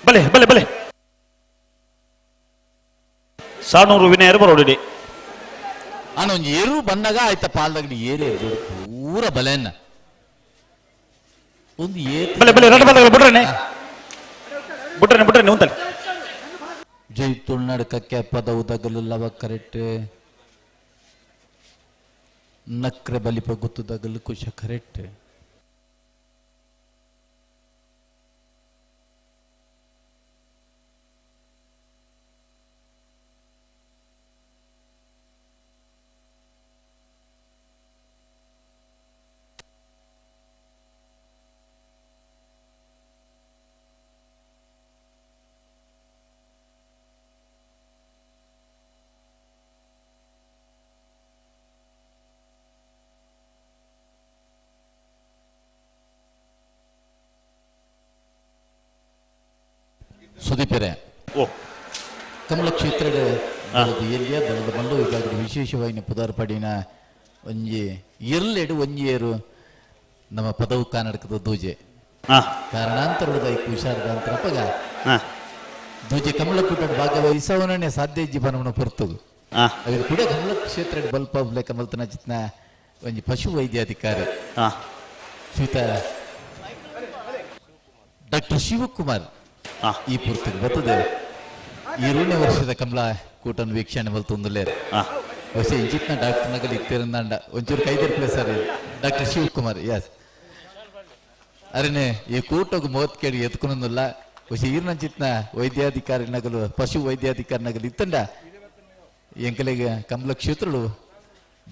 ಬಲೆ ಬಲೆ ಬಲೆ ಸಾನೂರು ವಿನಯರು ಬರೋಡಿ. ಅಣ್ಣ ಒಂಜಿ ಏರು ಬಂದಾಗ ಆಯ್ತ ಪಾಲ್ದಾಗ ಏರೇ ಪೂರ ಬಲೆಯನ್ನ ಒಂದು ಏರು ಬಲೆ ಬಲೆ ರಡ್ಡು ಬಂದಾಗ ಬಿಡ್ರನೆ ಬಿಡ್ರನೆ ಬಿಡ್ರನೆ ಉಂತಲೆ. ಜೈ ತುಳ್ನಾಡು ಕಕ್ಕೆ ಪದವು ದಗಲು ಲವ ಕರೆಕ್ಟ್ ನಕ್ರೆ ಬಲಿಪ ಗೊತ್ತು ದಗಲು ಕುಶ ಕರೆಕ್ಟ್. ಸುದೀಪರೆ ಓ ಕಮಲ ಕ್ಷೇತ್ರದ ಎಲ್ಲಿಯ ದಳದ ಮಲ್ಲು ವಿಭಾಗದ ವಿಶೇಷವಾಗಿ ಪುದಾರ್ ಪಡಿನ ಒಂಜಿ ಇರ್ಲೆಡು ಒಂಜಿ ಏರು ನಮ್ಮ ಪದವು ಕರ್ನಾಟಕದ ದೂಜೆ ಕಾರಣಾಂತರದ ಹುಷಾರದಾಂತರಪಗ ದೂಜೆ ಕಮಲ ಕೂಟ ಭಾಗವಹಿಸವನೇ ಸಾಧ್ಯ ಇಜ್ಜಿ ಬನವನ ಪೊರ್ತದು. ಅದ್ರ ಕೂಡ ಕಮಲ ಕ್ಷೇತ್ರ ಬಲ್ಪ ಕಮಲ್ತನ ಚಿತ್ನ ಒಂಜಿ ಪಶು ವೈದ್ಯಾಧಿಕಾರಿ ಶ್ರೀತ ಡಾಕ್ಟರ್ ಶಿವಕುಮಾರ್ ಈ ಪೂರ್ತಿಗೆ ಬರ್ತದೆ. 2ನೇ ವರ್ಷದ ಕಮಲ ಕೂಟನ್ ವೀಕ್ಷಣೆ ಮಲ್ತೊಂದುಲ್ಲೇರು ಹೊಸ ಇಂಚಿತ್ನ ಡಾಕ್ಟರ್ ನಗಲ್ ಇತ್ತಿರಂದಾಂಡ ಒಂಚೂರು ಕೈದಿರ್ಪ್ಲೆ sir doctor Shivakumar. S ಅರೆನೆ ಈ ಕೂಟಗ್ ಮೋತ್ ಕೇಳಿ ಎತ್ಕೊನೊಂದುಲ್ಲ ಹೊಸ ಈರ್ನಂಚಿತ್ನ ವೈದ್ಯಾಧಿಕಾರಿ ನಗಲು ಪಶು ವೈದ್ಯಾಧಿಕಾರಿ ನಗಲು ಇತ್ತಂಡ ಎಂಕಲೆಗೆ ಕಮಲ ಕ್ಷೇತ್ರಳು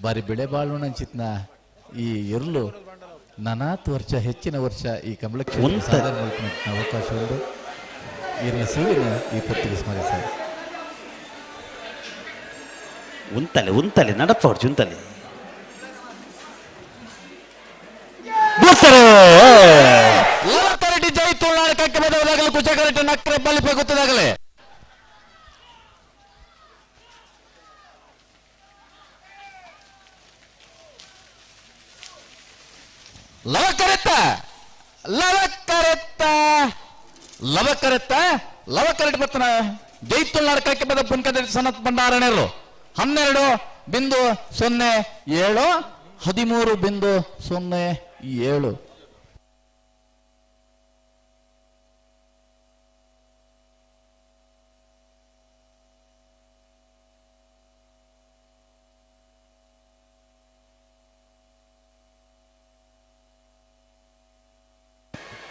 ಬಾರಿ ಬೆಳೆ ಬಾಳುಣಂಚಿತ್ನ ಈ ಎರ್ಲು ನಾನಾತ್ ವರ್ಷ ಹೆಚ್ಚಿನ ವರ್ಷ ಈ ಕಮಲ ಕ್ಷೇತ್ರ ಸಾಧನೆ ಮಲ್ಪುನಂಚಿನ ಅವಕಾಶ ಉಂಟು. ಈರ್ನ ಸೇವೆನ ಈ ಪೊತ್ತಿಗೆ ಸ್ಮರಿಸ ಉಂತಲೆ ಉಂತಲೆ ನಡಪವರ್ಜಿ ಉಂತಲೆ ಜೈ ತುಳ್ನಾಡು ಕಕ್ಕೆ ಬದಲಾಗಲು ಕುಚಕರೆಟ್ಟ ನಕ್ರೆ ಬಲಿಪೆ ಗೊತ್ತದಾಗಲೇ. ಲವಕರೆತ್ತ ಲವಕರೆತ್ತ ಲವಕರೆತ್ತ ಲವಕರೆಟ್ ಬತ್ತನ ಜೈತುಳ್ನಾಡು ಕಕ್ಕೆ ಬದ ಪುನ್ಕದ ಸನತ್ ಭಂಡಾರಣೆರು 12.07 13.08. 7.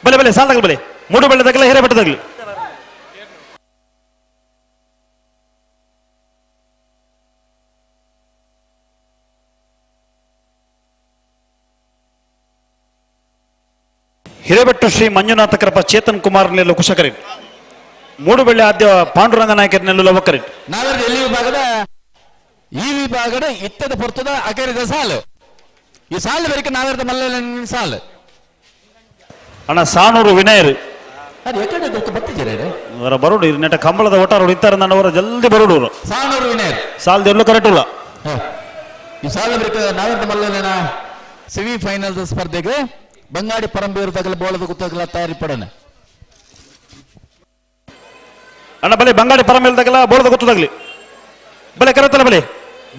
ಬಲೆ ಬಲೆ ಸಾಲದಾಗಲಿ ಬಲೆ ಮೂಡು ಬೆಳ್ಳೆದಾಗಲ ಹಿರೇಬೆಟ್ಟದಾಗಲಿ. ಹಿರೇಬೆಟ್ಟು ಶ್ರೀ ಮಂಜುನಾಥ ಕೃಪ ಚೇತನ್ ಕುಮಾರ್ ನೆಲ್ಲು ಕುಶಕರಿ, ಮೂಡುಬೆಳ್ಳೆ ಆದ್ಯ ಪಾಂಡುರಂಗ ನಾಯಕರ ನೆಲ್ಲು ಲವಕರಿ. ನಾವೆಲ್ಲ ಎಲ್ಲಿ ವಿಭಾಗದ ಈ ವಿಭಾಗದ ಇತ್ತದ ಪೊರ್ತದ ಅಕರಿದ ಸಾಲು, ಈ ಸಾಲು ಬರಿಕ ನಾವೆರದ ಮಲ್ಲ ಸಾಲು. ಅಣ್ಣ ಸಾನೂರು ವಿನಯರು ಅವರ ಬರೋಡು ನೆಟ ಕಂಬಳದ ಒಟ್ಟಾರು ಇತ್ತಾರೆ ಅವರ ಜಲ್ದಿ ಬರೋಡು ಸಾನೂರು ವಿನಯರ್ ಸಾಲದ ಎಲ್ಲೂ ಕರೆಕ್ಟ್ ಇಲ್ಲ. ಈ ಸಾಲ ಬರಿಕ ನಾವೆರದ ಮಲ್ಲನ ಸೆಮಿಫೈನಲ್ ಸ್ಪರ್ಧೆಗೆ ಬಂಗಾಡಿ ಪರಂಬೇರು ತಗಲ ಬೋಳದ ಗುತ್ತಗಲ ತಯಾರಿ ಪಡನೆ. ಅಣ್ಣ ಬಲೆ ಬಂಗಾಡಿ ಪರಂಬೇಲು ತಗಲ ಬೋಳದ ಗುತ್ತು ತಗಲಿ ಬಲೆ ಕರೆತಲ್ಲ ಬಲೆ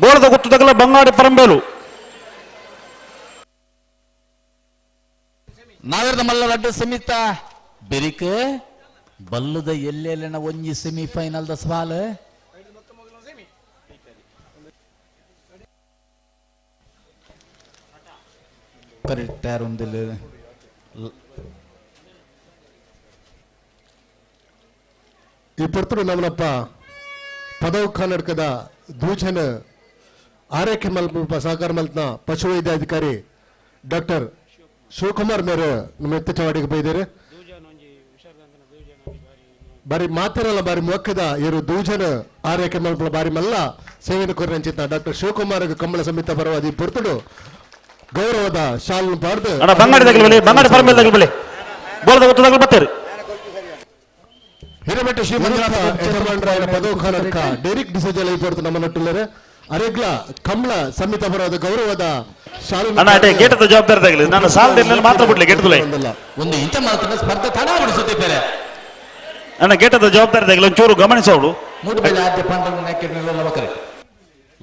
ಬೋಳದ ಗುತ್ತು ತಗಲ ಬಂಗಾಡಿ ಪರಂಬೇಲು. ನಾವೆರದ ಮಲ್ಲ ರಡ್ಡು ಸಮಿತ ಬೆರಿಕ ಬಲ್ಲದ ಎಲ್ಲೆಲ್ಲಿನ ಒಂಜಿ ಸೆಮಿಫೈನಲ್ the ಸವಾಲ್. ಕರೆಕ್ಟ್ ಒಂದಿಲ್ಲ. ಈ ಪೊರ್ತುಡು ನಮ್ಮನಪ್ಪ ಪದವು ಕರ್ನಾಟಕದ ದೂಜನ ಆರೈಕೆ ಮಲ್ಪ ಸಹಕಾರ ಮಲ್ತ್ನ ಪಶುವೈದ್ಯಾಧಿಕಾರಿ ಡಾಕ್ಟರ್ ಶಿವಕುಮಾರ್ ಮೇರೆ ನಮ್ಮ ಎತ್ತ ಚವಾಡಿಗೆ ಬೈದಾರೆ. ಬಾರಿ ಮಾತಿರಲ್ಲ ಬಾರಿ ಮೊಕ್ಕದ ಇವರು ದೂಜನ ಆರೈಕೆ ಮಲ್ಪ ಬಾರಿ ಮಲ್ಲ ಸೇವೆಯನ್ನು ಕೊರಂಚಿತ ಡಾಕ್ಟರ್ ಶಿವಕುಮಾರ್ ಕಂಬಳ ಸಮಿತ ಪರವಾದಿ ಪೊರ್ತುಡು ಗೌರವದ ಶಾಲು ಪಾಡ್ದು ಅಣ್ಣ ಬಂಗಾಡಿ ತಗಲಿ ಬಲೆ ಬಂಗಾಡಿ ಪರಮೇಲೆ ತಗಲಿ ಬಲೆ ಬೋಳದ ಗೊತ್ತು ತಗಲಿ ಬರ್ತಾರೆ. ಹಿರೇಬೆಟ್ಟು ಶ್ರೀ ಮಂಜುನಾಥ ಯಜಮಾನರಾಯನ ಪದವು ಖಾನಡ್ಕ ಡೆರಿಕ್ ಡಿಸೋಜಲ್ ಪೊರ್ತು ನಮ್ಮ ನಟ್ಟುಲ್ಲರೆ ಅರೆಗ್ಲ ಕಮಲ ಸಮಿತ ಪರವಾದ ಗೌರವದ ಶಾಲು ಅಣ್ಣ ಅಟೆ ಗೇಟದ ಜವಾಬ್ದಾರಿ ತಗಲಿ ನಾನು ಸಾಲದ ಮಾತ್ರ ಬಿಡ್ಲಿ ಗೇಟದ ಒಂದು ಇಂಥ ಮಾತ್ರ ಸ್ಪರ್ಧೆ ತಡ ಬಿಡಿಸುತ್ತೆ ಬೇರೆ. ಅಣ್ಣ ಗೇಟದ ಜವಾಬ್ದಾರಿ ತಗಲಿ ಒಂಚೂರು ಗಮನಿಸೋಳು. ಮೂಡುಬೆಳ್ಳೆ ಆದ್ಯ ಪಾಂಡವ ನಾಯಕರ ಲವಕರೆ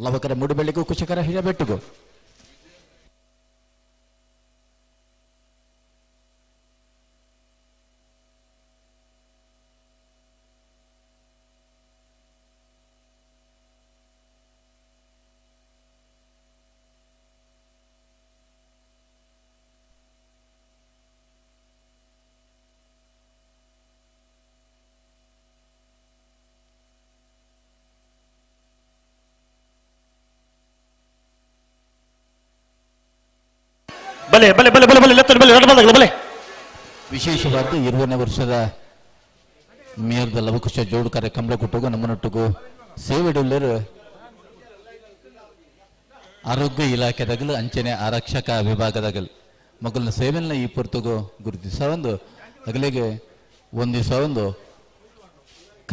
ಲವಕರ ಮೂಡುಬೆಳ್ಳಿಗೂ ಕುಶಕರ ಹಿರೇಬೆಟ್ಟುಗೂ. ಬಲೆ ಬಲೆ ಬಲೆ ಬಲೆ ಬಲೆ ಲೆತ್ತ ಬಲೆ ರಡ್ಡ ಬಲೆ ಬಲೆ. ವಿಶೇಷವಾದ 20ನೇ ವರ್ಷದ ಮೇಯರ್ದ ಲವಕುಶ ಜೋಡು ಕಾರ್ಯ ಕಂಬಳ ಕೊಟ್ಟುಗು ನಮ್ಮನೊಟ್ಟಿಗೂ ಸೇವೆಡುಲ್ಲರು ಆರೋಗ್ಯ ಇಲಾಖೆದಾಗಲು ಅಂಚನೆ ಆರಕ್ಷಕ ವಿಭಾಗದಾಗಲು ಮಗಲ್ನ ಸೇವೆನ ಈ ಪೊರ್ತುಗು ಗುರುತಿಸ ಒಂದು ಅಗಲಿಗೆ ಒಂದಿಸ ಒಂದು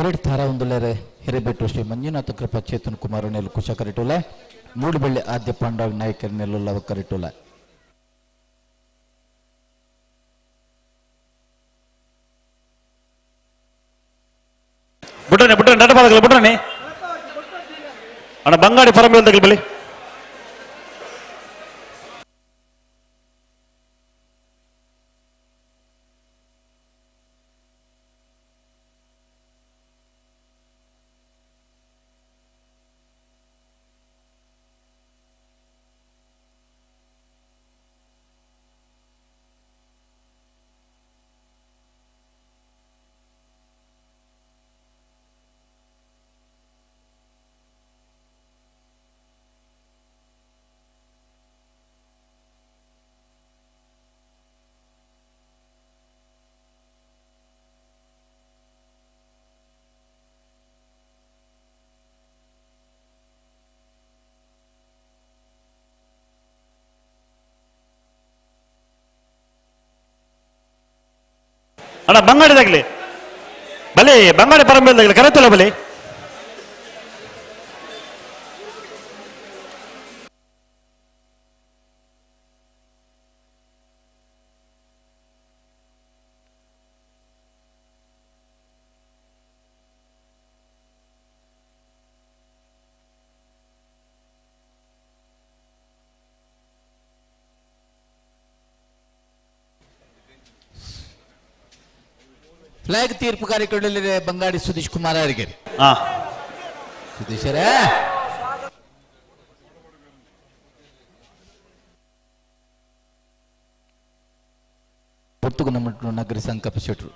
ಕರೆಕ್ಟ್ ಥಾರ ಒಂದುಲ್ಲೇರೆ ಹಿರೇಬೆಟ್ಟು ಶ್ರೀ ಮಂಜುನಾಥ ಕೃಪಾ ಚೇತನ್ ಕುಮಾರ್ ನೆಲ್ಲು ಕುಶ ಕರಿಟುಲ ಮೂಡುಬಳ್ಳಿ ಆದ್ಯ ಪಾಂಡವ ನಾಯಕರ ನೆಲ್ಲು ಲವ ಕರಿಟುಲ. ಬುಡ್ರನೆ ಬುಡ್ರನೆ ನಡಬಾದಗಲ ಬುಡ್ರನೆ ಅಣ್ಣ ಬಂಗಾಡಿ ಪರಮೇಲ್ ತಗಲಿ ಬಲಿ. ಅಣ್ಣ ಬಂಗಾಡಿದಾಗ್ಲಿ ಬಲೆ ಬಂಗಾಡಿ ಪರಂಬೇಲ್ದಾಗ್ಲಿ ಕರೆತಲ್ಲ ಬಲೆ. ಫ್ಲಾಗ್ ತೀರ್ಪು ಕಾರ್ಯಕ್ರಮದಲ್ಲಿ ಬಂಗಾಡಿ ಸುಧೀಶ್ ಕುಮಾರ್ ಅವರಿಗೆ. ಸುಧೀಶರೇ ಪೊರ್ತುಗು ನಮ್ಮ ನಗರಿ ಸಂಕಲ್ಪ ಶೆಟ್ರು.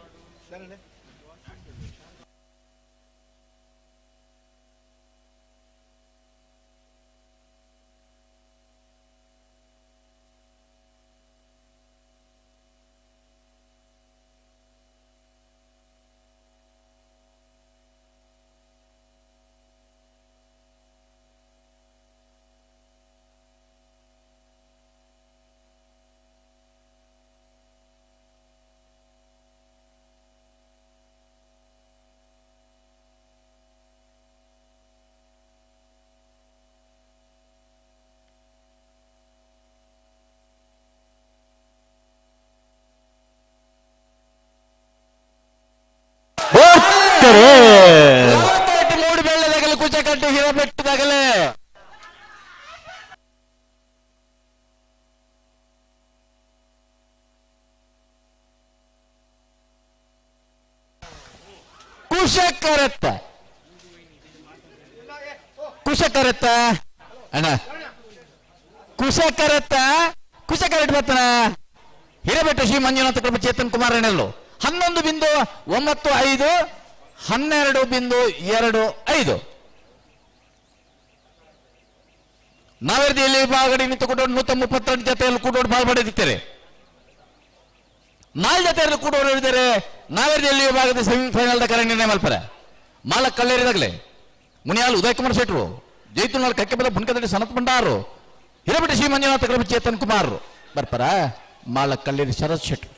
ಮೂಡು ಬೆಳ್ಳದಾಗಲೇ ಕುಚ ಕಟ್ಟಿ ಹಿರಬೆಟ್ಟದಾಗಲೇ ಕುಶಕರತ್ತ ಕುಶಕರತ್ತ ಅಣ್ಣ ಕುಶಕರತ್ತ ಕುಶಕರಟ್ ಬತ್ತನ ಹಿರಬೆಟ್ಟ ಶ್ರೀ ಮಂಜುನಾಥ ಕೃಪೆ ಚೇತನ್ ಕುಮಾರ್ ಅಣ್ಣಲ್ಲು 11.95 12.25. ನಾವೆರದಿಯಲ್ಲಿ ವಿಭಾಗಡಿ ನಿಂತುಕೊಂಡು 132 ಜೊತೆಯಲ್ಲಿ ಕೂಡೋಡು ಪಾಲ್ಪಡೆದಿದ್ದಾರೆ. 4 ಜೊತೆಯಲ್ಲಿ ಕೂಡೋರು ಇದ್ದಾರೆ. ನಾವೆರದಿಯಲ್ಲಿ ವಿಭಾಗದ ಸೆಮಿಫೈನಲ್ ಕರೆ ನಿರ್ಣಯ ಮಲ್ಪರೆ ಮಾಲಕ್ ಕಳ್ಳೇರಿದಾಗಲೇ ಮುನಿಯಾಲ್ ಉದಯ್ ಕುಮಾರ್ ಶೆಟ್ರು, ಜೈತುನಾಲ್ ಕಕ್ಕೆಬಲ ಬುನ್ಕದಡಿ ಸನತ್ ಭಂಡಾರು, ಹಿರಬೆಟ್ಟ ಶ್ರೀ ಮಂಜುನಾಥ ಕೃಪೆ ಚೇತನ್ ಕುಮಾರ್ ಬರ್ಪರ ಮಾಲಕ್ ಕಳ್ಳೇರಿ ಶರತ್ ಶೆಟ್ರು.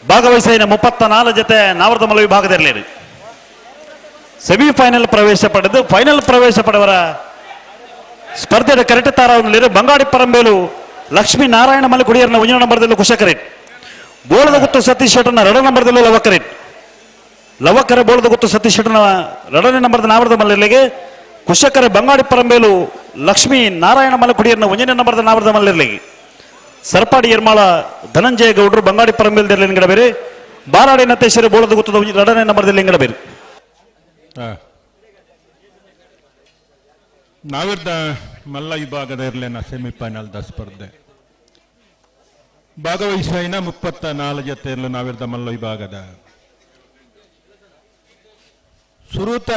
ಭಾಗವಹಿಸಿದ 34 ಜೊತೆ ನಾವರ್ದಮಲ ವಿಭಾಗದಲ್ಲಿ ಸೆಮಿಫೈನಲ್ ಪ್ರವೇಶ ಪಡೆದು ಫೈನಲ್ ಪ್ರವೇಶ ಪಡೆವರ ಸ್ಪರ್ಧೆಯ ಕರೆಕ್ಟ್ ತಾರವನ್ನಲ್ಲಿರು ಬಂಗಾಡಿ ಪರಂಬೇಲು ಲಕ್ಷ್ಮೀ ನಾರಾಯಣ ಮಲ್ಲಿಕುಡಿಯರ್ನ ಒಂದನೇ ನಂಬರ್ದಲ್ಲೂ ಕುಶಕರೇಟ್, ಬೋಳದ ಗುತ್ತು ಸತೀಶ್ ಶೆಟ್ಟರ್ನ ಎರಡನೇ ನಂಬರ್ದಲ್ಲೂ ಲವಕರೇಟ್, ಲವಕರೆ ಬೋಳದ ಗುತ್ತು ಸತೀಶ್ ಶೆಟ್ಟರ್ನ ಎರಡನೇ ನಂಬರ್ದ ನಾವರದ ಮಲ್ಲಿಗೆ, ಕುಶಕರೆ ಬಂಗಾಡಿ ಪರಂಬೇಲು ಲಕ್ಷ್ಮೀ ನಾರಾಯಣ ಮಲ್ಲಿಕುಡಿಯರ್ನ ಒಂದನೇ ನಂಬರ್ದ ನಾವರದ ಮಲ್ಲಿಗೆ, ಸರ್ಪಾಡಿ ಯರ್ಮಾಳ ಧನಂಜಯ ಗೌಡರು ಬಂಗಾಡಿ ಪರಂಬೇಲ್ದಲ್ಲಿ ಲಿಂಗಡ ಬೇರೆ, ಬಾರಾಡಿ ನತೇಶ್ವರಿ ಬೋಳದ ಗುತ್ತದ ಎರಡನೇ ನಂಬರ್ದಲ್ಲಿ ಲಿಂಗಡ ಬೇರೆ. ನಾವಿದ್ದ ಮಲ್ಲ ವಿಭಾಗದ ಇರಲೇನ ಸೆಮಿಫೈನಲ್ the ಸ್ಪರ್ಧೆ ಭಾಗವಹಿಸಿನ 34 ಜೊತೆ ಇರಲು ನಾವಿರ್ದ ಮಲ್ಲ ವಿಭಾಗದ ಸುರೂತ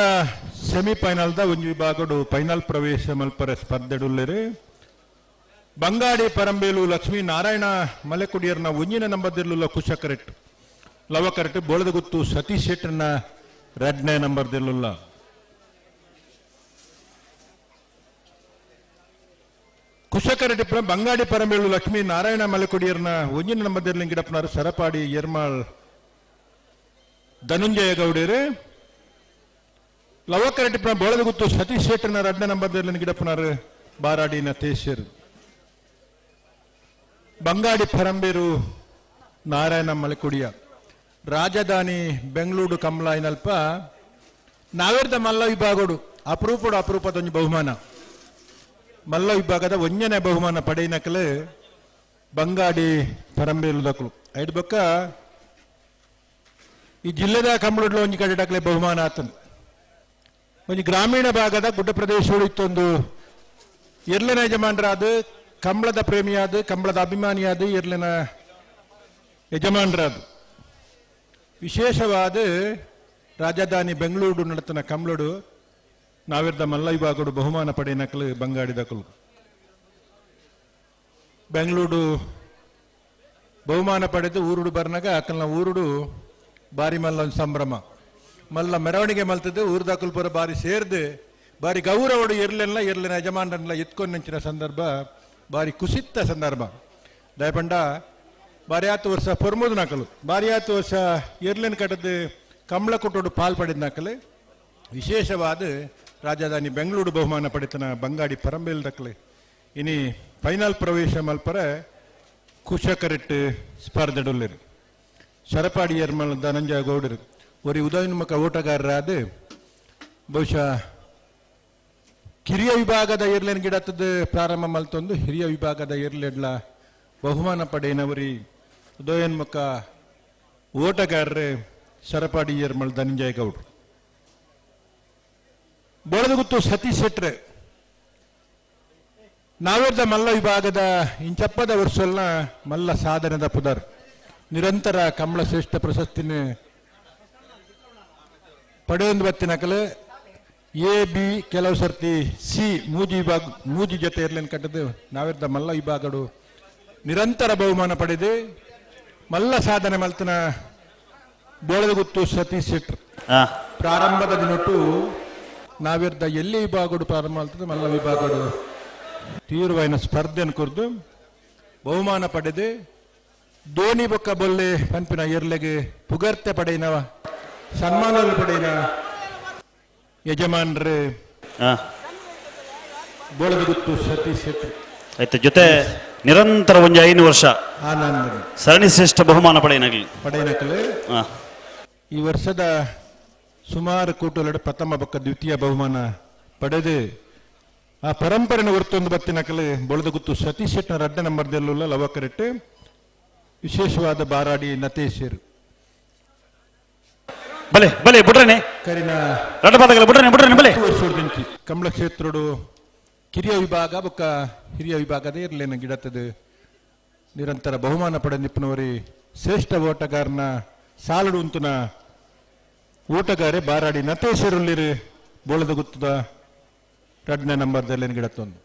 ಸೆಮಿಫೈನಲ್ದ ಒಂದು ವಿಭಾಗಡು ಫೈನಲ್ ಪ್ರವೇಶ ಮಲ್ಪರ ಸ್ಪರ್ಧೆಡುಲ್ಲೇರಿ. ಬಂಗಾಡಿ ಪರಂಬೇಲು ಲಕ್ಷ್ಮೀ ನಾರಾಯಣ ಮಲೆಕುಡಿಯರ್ನ ಒಂಜಿನ ನಂಬರ್ದಿರ್ಲುಲ್ಲ ಕುಶಕರೆಟ್ ಲವಕರೆಟ್ ಬೋಳದಗುತ್ತು ಸತೀಶ್ ಶೆಟ್ಟರ್ನ ಎರಡನೇ ನಂಬರ್ದಿರ್ಲುಲ್ಲ. ಕುಶಕರೆಟ್ಟಿ ಬಂಗಾಡಿ ಪರಂಬೇಲು ಲಕ್ಷ್ಮೀ ನಾರಾಯಣ ಮಲೆಕುಡಿಯರ್ನ ಒಂಜಿನ ನಂಬರ್ದಿರ್ಲಿಂಗ್ ಗಿಡಪ್ಪನವರು ಸರಪಾಡಿ ಯರ್ಮಾಳ್ ಧನುಂಜಯ ಗೌಡೇರು, ಲವಕರೆಟ್ಟಿ ಬೋಳದಗುತ್ತು ಸತೀಶ್ ಶೆಟ್ಟರ್ನ ಎರಡನೇ ನಂಬರ್ದಿರ್ಲಿಂಗ್ ಗಿಡಪ್ಪನವರು ಬಾರಾಡಿ ನತೇಶ್ವರ್, ಬಂಗಾಡಿ ಪರಂಬೇರು ನಾರಾಯಣ ಮಲೆಕುಡಿಯ ರಾಜಧಾನಿ ಬೆಂಗಳೂರು ಕಮಲಾಯಿನಲ್ಪ ನಾವೇರ್ದ ಮಲ್ಲ ವಿಭಾಗಡು ಅಪರೂಪಡು ಅಪರೂಪದ ಒಂದು ಬಹುಮಾನ ಮಲ್ಲ ವಿಭಾಗದ ಒಂಜನೇ ಬಹುಮಾನ ಪಡೆಯಿನಕಲು ಬಂಗಾಡಿ ಪರಂಬೇರು ದಕ್ಕಲು ಐದು ಬಕ್ಕ ಈ ಜಿಲ್ಲೆದ ಕಂಬಳಡ್ಲು ಒಂಜಿ ಕಡೆ ಡಾಕ್ಲೆ ಬಹುಮಾನ ಆತನು. ಒಂಜಿ ಗ್ರಾಮೀಣ ಭಾಗದ ಗುಡ್ಡ ಪ್ರದೇಶಗಳು ಇತ್ತೊಂದು ಎರ್ಲಿನ ಯಜಮಾನರಾದ ಕಂಬಳದ ಪ್ರೇಮಿಯಾದ ಕಂಬಳದ ಅಭಿಮಾನಿಯಾದ ಎರ್ಲಿನ ಯಜಮಾನರಾದ ವಿಶೇಷವಾದ ರಾಜಧಾನಿ ಬೆಂಗಳೂರು ನಡತನ ಕಂಬಳಡು ನಾವಿರ್ದ ಮಲ್ಲ ವಿಭಾಗಡು ಬಹುಮಾನ ಪಡೆಯನಕಲು ಬಂಗಾಡಿ ದಕಲು ಬೆಂಗಳೂರು ಬಹುಮಾನ ಪಡೆದು ಊರುಡು ಬರ್ನಾಗ ಅಕಲ್ನ ಊರುಡು ಬಾರಿ ಮಲ್ಲ ಒಂದು ಸಂಭ್ರಮ ಮಲ್ಲ ಮೆರವಣಿಗೆ ಮಲ್ತದ್ದು ಊರು ದಾಕಲ್ಪುರ ಬಾರಿ ಸೇರ್ದು ಬಾರಿ ಗೌರವಡು ಇರ್ಲಿಲ್ಲ ಇರ್ಲಿನ ಯಜಮಾನರನ್ನೆಲ್ಲ ಎತ್ಕೊಂಡು ನಿಂಚಿನ ಸಂದರ್ಭ ಬಾರಿ ಕುಸಿತ್ತ ಸಂದರ್ಭ. ದಯಪಂಡ ಬಾರಿ ಆತು ವರ್ಷ ಪೊರ್ಮುದು ನಾಕಲು ಬಾರಿ ಆತು ವರ್ಷ ಎರ್ಲಿನ ಕಟ್ಟದ್ದು ಕಮಲ ಕೊಟ್ಟೋಡು ಪಾಲ್ ಪಡೆದ ನಾಕಲು ವಿಶೇಷವಾದ ರಾಜಧಾನಿ ಬೆಂಗಳೂರು ಬಹುಮಾನ ಪಡೆತನ ಬಂಗಾಡಿ ಪರಂಬೇಲ್ ದಕ್ಕಲೆ ಇನಿ ಫೈನಲ್ ಪ್ರವೇಶ ಮಲ್ಪರ ಕುಶಕರೆಟ್ಟು ಸ್ಪರ್ಧೆಡುಲ್ಲೇರು ಶರಪಾಡಿ ಯರ್ಮಲ್ ಧನಂಜಯ ಗೌಡರು ಒರಿ ಉದಯೋನ್ಮುಖ ಓಟಗಾರರಾದ ಬಹುಶಃ ಕಿರಿಯ ವಿಭಾಗದ ಏರ್ಲೇನ್ ಗಿಡತ್ತದ ಪ್ರಾರಂಭ ಮಲ್ತೊಂದು ಹಿರಿಯ ವಿಭಾಗದ ಏರ್ಲೆಡ್ಲ ಬಹುಮಾನ ಪಡೆಯಿನವರಿ ಉದಯೋನ್ಮುಖ ಓಟಗಾರರು ಸರಪಾಡಿ ಏರ್ಮಲ್ ಧನಂಜಯ ಗೌಡ್ರು. ಬೋಳದಗುತ್ತು ಸತೀಶ್ ಶೆಟ್ರೆ ನಾವೇರ್ದ ಮಲ್ಲ ವಿಭಾಗದ ಇಂಚಪ್ಪದ ವರ್ಷಲ್ನ ಮಲ್ಲ ಸಾಧನದ ಪುದರ್ ನಿರಂತರ ಕಮಲ ಶ್ರೇಷ್ಠ ಪ್ರಶಸ್ತಿನ ಪಡೆಯೊಂದು ಬತ್ತಿನಕಲು ಎ ಬಿ ಕೆಲವು ಸರ್ತಿ ಸಿ ಮೂಜಿ ವಿಭಾಗ ಮೂಜಿ ಜೊತೆ ಇರ್ಲೇನು ಕಟ್ಟದು ನಾವಿರ್ದ ಮಲ್ಲ ವಿಭಾಗಡು ನಿರಂತರ ಬಹುಮಾನ ಪಡೆದು ಮಲ್ಲ ಸಾಧನೆ ಮಲ್ತನ ಬೋಳದಗುತ್ತು ಸತೀಶ್ ಶೆಟ್ರ್. ಪ್ರಾರಂಭದ ದಿನೊಟ್ಟು ನಾವಿರ್ದ ಎಲ್ಲಿ ವಿಭಾಗಡು ಪ್ರಾರಂಭ ಮಾಡ್ತದೆ ಮಲ್ಲ ವಿಭಾಗಡು ತೀರ್ವಾಯಿನ ಸ್ಪರ್ಧೆಯನ್ನು ಕುರಿತು ಬಹುಮಾನ ಪಡೆದು ಧೋನಿ ಬೊಕ್ಕ ಬೊಲ್ಲೆ ಪನ್ಪಿನ ಎರ್ಲೆಗೆ ಪುಗರ್ತೆ ಪಡೆಯಿನ ಸನ್ಮಾನ ಪಡೆಯಿನ ಯಜಮಾನ್ರೆ ಬೋಳದಗುತ್ತು ಸತೀಶ್ ಶೆಟ್ಟಿ. ಆಯ್ತು, ಜೊತೆ ನಿರಂತರ ಒಂಜಿ 5 ವರ್ಷ ಆನಂದ ಸರಣಿ ಶ್ರೇಷ್ಠ ಬಹುಮಾನ ಪಡೆಯಿನಗಲಿ ಪಡೆಯಿನಕಲೆ ಈ ವರ್ಷದ ಸುಮಾರು ಕೂಟುಲಡು ಪ್ರಥಮ ಬೊಕ್ಕ ದ್ವಿತೀಯ ಬಹುಮಾನ ಪಡೆದು ಆ ಪರಂಪರೆನ ಹೊರತೊಂದು ಬತ್ತಿನಕಲೆ ಬೋಳದಗುತ್ತು ಸತೀಶ್ ಶೆಟ್ಟಿನ ರಡ್ಡ ನಂಬರ್ದೆಲ್ಲುಲ್ಲ ಲವಕರೆಟ್ಟು ವಿಶೇಷವಾದ ಬಾರಾಡಿ ನತೇಶರು. ಬಲೆ ಬಲೆ ಬುಡ್ರನೆ ಕರಿನ ರಡ್ಡ ಪಾದಗಳ ಬುಡ್ರನೆ ಬುಡ್ರನೆ ಬಲೆ ವರ್ಷದಿಂಚಿ ಕಮಲ ಕ್ಷೇತ್ರಡು ಕಿರಿಯ ವಿಭಾಗ ಬೊಕ್ಕ ಹಿರಿಯ ವಿಭಾಗದ ಇರ್ಲೇನ ಗಿಡತದೆ ನಿರಂತರ ಬಹುಮಾನ ಪಡೆ ನಿಪ್ಪನವರಿ ಶ್ರೇಷ್ಠ ಓಟಗಾರನ ಸಾಲಡು ಉಂತುನ ಓಟಗಾರೆ ಬಾರಾಡಿ ನತೇಶರುಲ್ಲಿರು ಬೋಳದ ಗುತ್ತದ ರಡ್ಡನೇ ನಂಬರ್ದಲ್ಲಿ ಗಿಡತ್ತೊಂದು.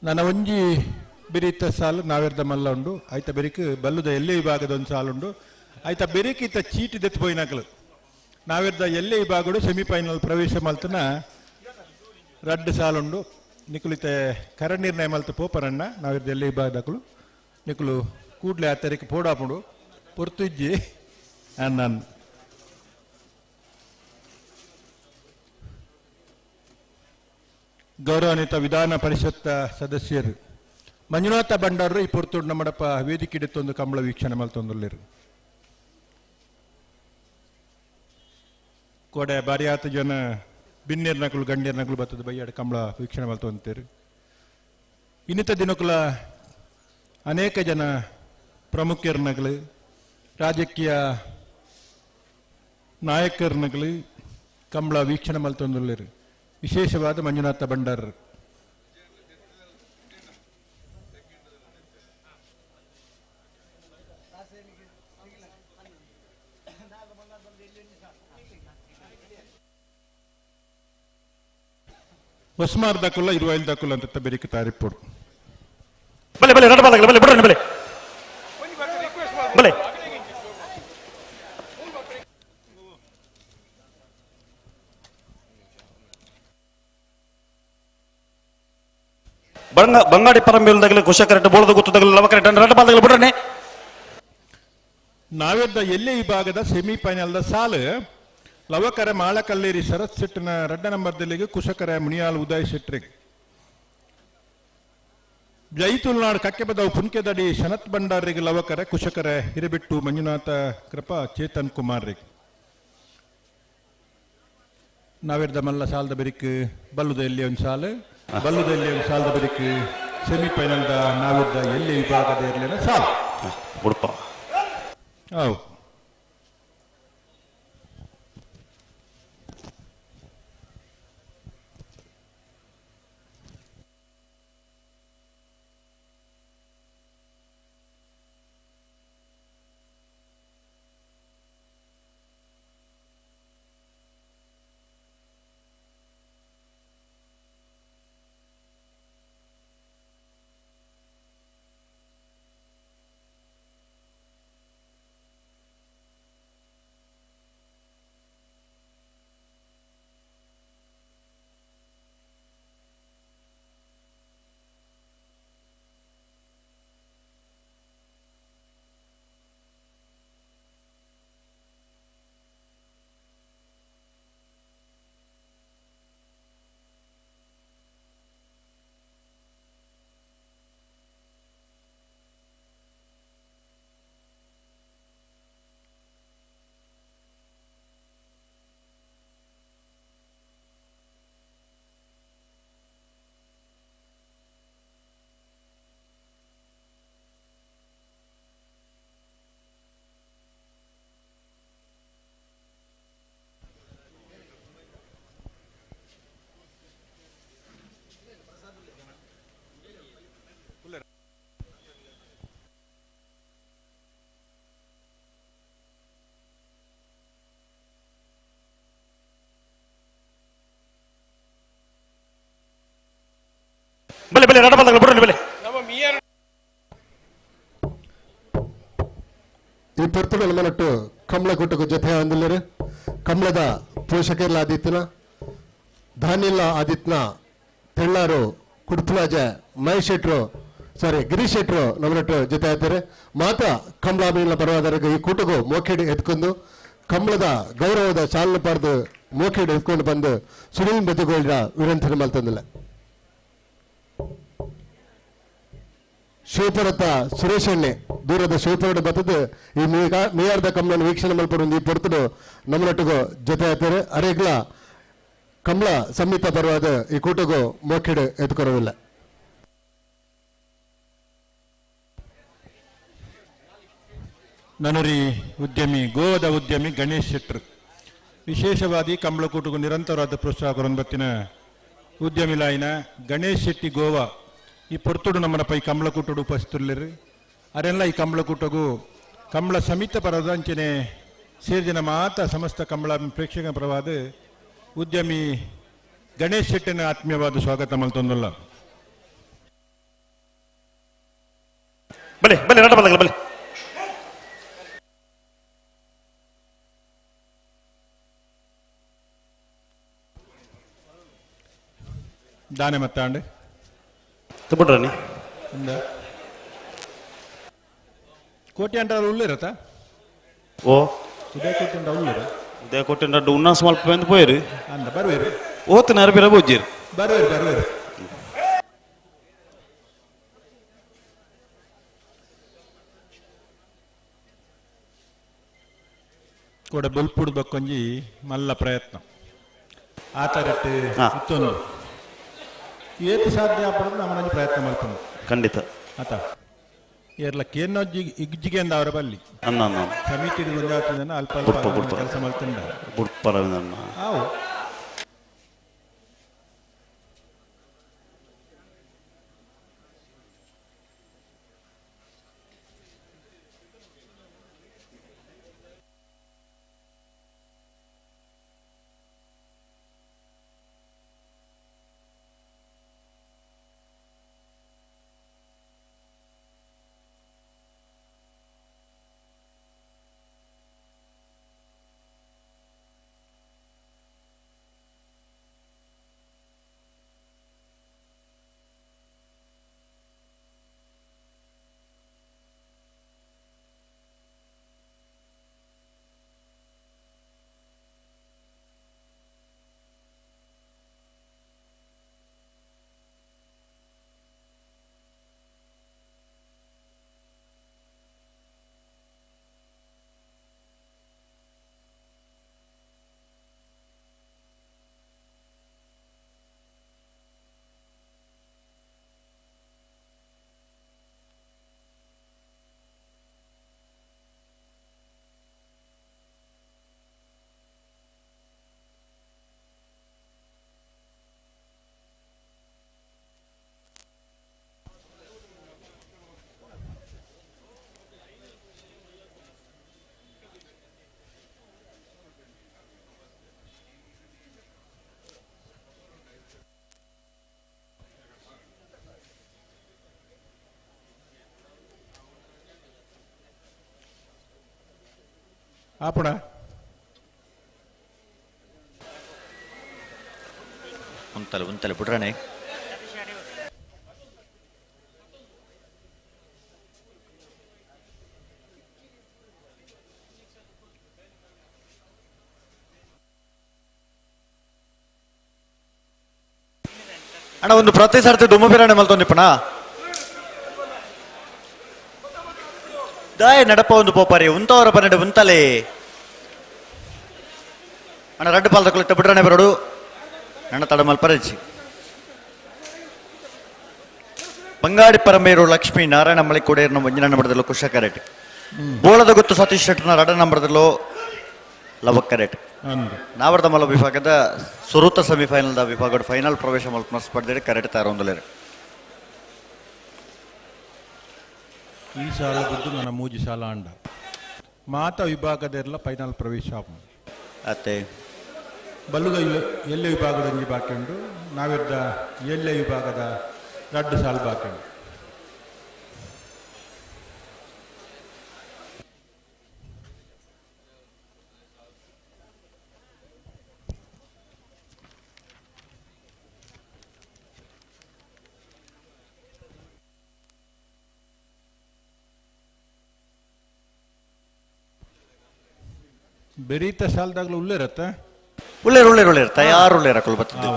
ನನ್ನ ಒಂಜಿ ಬೆರೀತ ಸಾಲು ನಾವೆರ್ದ ಮಲ್ಲ ಉಂಡು ಆಯ್ತ ಬೆರಿಕ್ ಬಲ್ಲುದ ಎಲ್ಲೇ ವಿಭಾಗದ ಒಂದು ಸಾಲುಂಡು ಆಯ್ತ ಬೆರಿಕ್ ಇತ್ತ ಚೀಟಿ ದೆತ್ತು ಪೋಯಿನಕಲು ನಾವೆರ್ದ ಎಲ್ಲೇ ವಿಭಾಗಡು ಸೆಮಿಫೈನಲ್ ಪ್ರವೇಶ ಮಲ್ತನ ರಡ್ಡು ಸಾಲುಂಡು ನಿಕುಲಿತ ಕರ ನಿರ್ಣಯ ಮಲ್ತ ಪೋಪರಣ್ಣ ನಾವೆರ್ದ ಎಲ್ಲೇ ವಿಭಾಗದಕಲು ನಿಕುಲು ಕೂಡ್ಲೆ ಆ ತರೀಕ್ ಪೋಡಾಪುಂಡು ಪೊರ್ತು ಇಜ್ಜಿ ನಾನು ಗೌರವಾನ್ವಿತ ವಿಧಾನ ಪರಿಷತ್ ಸದಸ್ಯರು ಮಂಜುನಾಥ ಭಂಡಾರರು ಈ ಪೊರ್ತುಡು ನಮ್ಮಡಪ್ಪ ವೇದಿಕೆ ಹಿಡಿತೊಂದು ಕಂಬಳ ವೀಕ್ಷಣೆ ಮಲ್ತೊಂದುಲ್ಲೇರು. ಕೋಡೆ ಬಾರಿಯಾತ ಜನ ಬಿನ್ನೇರ್ ನಕಲು ಗಂಡೇರ್ ನಕಲು ಬತ್ತದ ಬಯ್ಯಾಡ ಕಂಬಳ ವೀಕ್ಷಣೆ ಮಲ್ತೊಂತೇರು. ಇನ್ನಿತ ದಿನಕುಲ ಅನೇಕ ಜನ ಪ್ರಮುಖರ ನಕಲು ರಾಜಕೀಯ ನಾಯಕರ ನಕಲು ಕಂಬಳ ವೀಕ್ಷಣೆ ಮಲ್ತೊಂದುಲ್ಲೇರು. ವಿಶೇಷವಾದ ಮಂಜುನಾಥ ಭಂಡಾರರು. ಹೊಸ್ಮಾರ್ ದಾಕುಲ್ಲ ಇರುವೈಲ್ ದಾಕುಲ್ಲ ಅಂತ ಬೆರಿಕೆ ತಾರಿಪ್ಪುಡು. ಬಲೆ ಬಲೆ ರಡ್ಡ ಪಾದಗಳ ಬಲೆ ಬುಡ್ರನೆ ಬಲೆ ಬಲೆ ಬಂಗಾಡಿ ಪರಂಬೇಲ್ದಾಗಲಿ ಕುಶಕರೆಟ್ ಬೋಳದ ಗುತ್ತದಾಗಲಿ ಲವಕರೆಟ್ ರಡ್ಡ ಪಾದಗಳ ಬುಡ್ರನೆ. ನಾವೆದ್ದ ಎಲ್ಲೇ ವಿಭಾಗದ ಸೆಮಿಫೈನಲ್ದ ಸಾಲು ಲವಕರ ಮಾಳಕಲ್ಲೇರಿ ಶರತ್ ಶೆಟ್ಟಿನ ರಡ್ಡ ನಂಬರ್ದಲ್ಲಿಗೆ ಕುಶಕರ ಮುನಿಯಾಲ್ ಉದಯ್ ಶೆಟ್ರಿಗೆ ಜೈತುಲ್ನಾಡ್ ಕಕ್ಕೆಬದವು ಪುನ್ಕೆದಡಿ ಶನತ್ ಭಂಡಾರಿಗೆ ಲವಕರ ಕುಶಕರ ಹಿರಿಬಿಟ್ಟು ಮಂಜುನಾಥ ಕೃಪಾ ಚೇತನ್ ಕುಮಾರ್ರಿಗೆ. ನಾವೆರ್ದ ಮಲ್ಲ ಸಾಲದ ಬೆರಿಕ್ ಬಲ್ಲುದ ಎಲ್ಲಿ ಒಂದು ಸಾಲು ಬಲ್ಲುದ ಎಲ್ಲಿ ಒಂದು ಸಾಲದ ಬೆರಿಕ್ ಸೆಮಿಫೈನಲ್ದ ನಾವೆರ್ದ ಎಲ್ಲಿ ವಿಭಾಗದ ಇರಲಿಲ್ಲ ಸಾಲು ಬುಡಪ್ಪ. ಹೌದು. ಬಲೆ ಬಲೆ ರಡ ಬಲ್ದಾಗ ಬುಡ್ರಿ ಬಲೆ. ಈ ಪೊರ್ತುಡು ನಮ್ಮನಟ್ಟು ಕಮಲ ಕೂಟకు ಜೊತೆ ಅಂದಿಲ್ಲರು ಕಮಲದ ಪೋಷಕರ್ಲ ಆದಿತ್ಯನ ಧಾನ್ಯಲ್ಲ ಆದಿತ್ಯನ ತೆಳ್ಳಾರು ಕುಡ್ಪುಲಾಜ ಮಹೇಶ್ ಶೆಟ್ರು ಸಾರಿ ಗಿರೀಶ್ ಶೆಟ್ರು ನಮ್ಮನಟ್ಟು ಜೊತೆ ಆಯ್ತಾರೆ. ಮಾತ ಕಮಲಾಭಿನ ಪರವಾದರಿಗೆ ಈ ಕೂಟಗೂ ಮೋಖೇಡು ಎತ್ಕೊಂಡು ಕಮಲದ ಗೌರವದ ಚಾಲನೆ ಪಡೆದು ಮೋಖೇಡು ಎತ್ಕೊಂಡು ಬಂದು ಸುನಿಲ್ ಬೆದ್ದಗೋಳ್ರ ವಿನಂತಿ ಮಲ್ತಂದಿಲ್ಲ. ಶಿವಪುರತ್ತ ಸುರೇಶ್ ಅಣ್ಣೆ ದೂರದ ಶಿವಪುರದ ಬತ್ತದ ಈ ಮೇಯಾರ್ದ ಕಮಲನ್ನು ವೀಕ್ಷಣೆ ಮಲ್ಪಡು ಈ ಪೊರ್ತುಡು ನಮ್ಮನೊಟ್ಟಿಗೂ ಜೊತೆ ಆಯ್ತಾರೆ. ಅರೇಗ್ಲ ಕಮಲ ಸಂಹಿತ ಪರವಾದ ಈ ಕೂಟಗೂ ಮೋಖೇಡು ಎತ್ಕೊರವಿಲ್ಲ. ನನರಿ ಉದ್ಯಮಿ ಗೋವಾದ ಉದ್ಯಮಿ ಗಣೇಶ್ ಶೆಟ್ಟರ್ ವಿಶೇಷವಾಗಿ ಕಮಲಕೂಟಗೂ ನಿರಂತರವಾದ ಪ್ರೋತ್ಸಾಹ ಕೊರೊಂಬತ್ತಿನ ಉದ್ಯಮಿ ಲಾಯಿನ ಗಣೇಶ್ ಶೆಟ್ಟಿ ಗೋವಾ ಈ ಪೊರ್ತುಡು ನಮ್ಮನ ಪೈ ಕಮಲಕೂಟಡು ಉಪಸ್ಥಿತರಿಲ್ಲರು. ಅರೆಲ್ಲ ಈ ಕಮಲಕೂಟಗೂ ಕಮಲ ಸಮಿತ ಪರದ ಅಂಚನೆ ಸೇರಿನ ಮಾತ ಸಮಸ್ತ ಕಮಲ ಪ್ರೇಕ್ಷಕ ಪರವಾದ ಉದ್ಯಮಿ ಗಣೇಶ್ ಶೆಟ್ಟಿನ ಆತ್ಮೀಯವಾದ ಸ್ವಾಗತ ಮಲ್ತೊಂದಲ್ಲ. ಬಲೆ ಬಲೆ ರಡ ಬಲ್ದಾಗ ಬಲೆ. ದಾನೆ ಮತ್ತಾಂಡೆ ಬಿಡ್ರಿ ಕೋಟಿ ಅಂಟಾರ ಉಳ್ಳಿರತ್ತ ಓ ಉದಯ ಕೋಟಿ ಅಂಡ ಉಳ್ಳಿರ ಉದಯ ಕೋಟಿ ಅಂಡ ಉನ್ನಾಸ ಮಲ್ಪ ಬಂದು ಪೋಯಿರು ಅಂದ ಬರುವೇರು ಓತನ ಅರಬಿರ ಬೋಜಿರು ಬರುವೇರು ಬರುವೇರು. ಕೂಡ ಬೊಲ್ಪುಡು ಬಕ್ಕೊಂಜಿ ಮಲ್ಲ ಪ್ರಯತ್ನ ಆತರಟ್ಟು ಇತ್ತೊಂದು ಏತು ಸಾಧ್ಯ ಆಪಡೋದು ನಮ್ಮಲ್ಲಿ ಪ್ರಯತ್ನ ಮಾಡ್ಕೊಂಡು ಖಂಡಿತ ಆತ ಏರ್ಲ ಕೇನೊಜ್ಜಿ ಇಜ್ಜಿಗೆ ಅಂದ ಅವರ ಬಲ್ಲಿ ಅನ್ನ ಅನ್ನ ಸಮಿತಿ ಒಂದಾಗ್ತದನ್ನ ಅಲ್ಪ ಅಲ್ಪ ಕೆಲಸ ಮಾಡ್ತಂಡ ಬುಡ್ಪರ ಆವು. ಆಪುಣ ಉಂತಲೆ ಉಂತಲೆ ಬಿಡ್ರಣೆ. ಅಣ್ಣ ಒಂದು ಪ್ರತಿ ಸರ್ತಿ ದುಮ್ಮು ಬಿರಾಣಿ ಮಲ್ತೊಂದಿಪ್ಪಣ ದಾಯ ನಡಪ ಒಂದು ಪೋಪಾರಿ ಉಂತವರ ಪನ್ನೆರಡು ಉಂತಲೆ ಅಣ್ಣ ರಡ್ಡು ಪಾಲ್ದ ಕೊಲೆಟ್ಟ ಬಿಡ್ರಣೆ ಬರೋಡು ನನ್ನ ತಡಮಲ್ ಪರಜಿ ಬಂಗಾಡಿ ಪರಮೇರು ಲಕ್ಷ್ಮೀ ನಾರಾಯಣ ಮಳಿಕೋಡೇರ್ನ ಒಂಜಿನ ನಂಬರದಲ್ಲೋ ಕುಶ ಕರೆಟ್ ಬೋಳದ ಗೊತ್ತು ಸತೀಶ್ ಶೆಟ್ಟರ್ನ ರಡ ನಂಬರದಲ್ಲೋ ಲವಕ್ ಕರೆಟ್ ನಾವರ್ದ ಮಲ ವಿಭಾಗದ ಸುರೂತ ಸೆಮಿಫೈನಲ್ the ವಿಭಾಗದ ಫೈನಲ್ ಪ್ರವೇಶ ಮಲ್ಪನ ಸ್ಪರ್ಧೆ ಕರೆಟ್ ತಾರೊಂದಲೇರು. ಈ ಸಾಲ ಬಿದ್ದು ನನ್ನ ಮೂಜಿ ಸಾಲ ಅಂಡ ಮಾತ ವಿಭಾಗದೆಲ್ಲ ಫೈನಲ್ ಪ್ರವೇಶ ಅತ್ತೆ ಬಲ್ಲುದ ಎಲ್ಲೆ ವಿಭಾಗದ ಒಂಜಿ ಬಾಕಿ ಉಂಡು ನಾವಿದ್ದ ಎಲ್ಲೆ ವಿಭಾಗದ ರಡ್ಡು ಸಾಲ್ ಬಾಕಿ. ಬೆರೀತ ಸಾಲದಾಗ್ಲೂ ಉಳ್ಳೇರತ್ತ? ಉಳ್ಳೇರು ಉಳ್ಳೇರು ಉಳ್ಳೇರು ತಯಾರು ಉಳ್ಳೇರ ಕೊಲ್ಬತ್ತದ್ದು.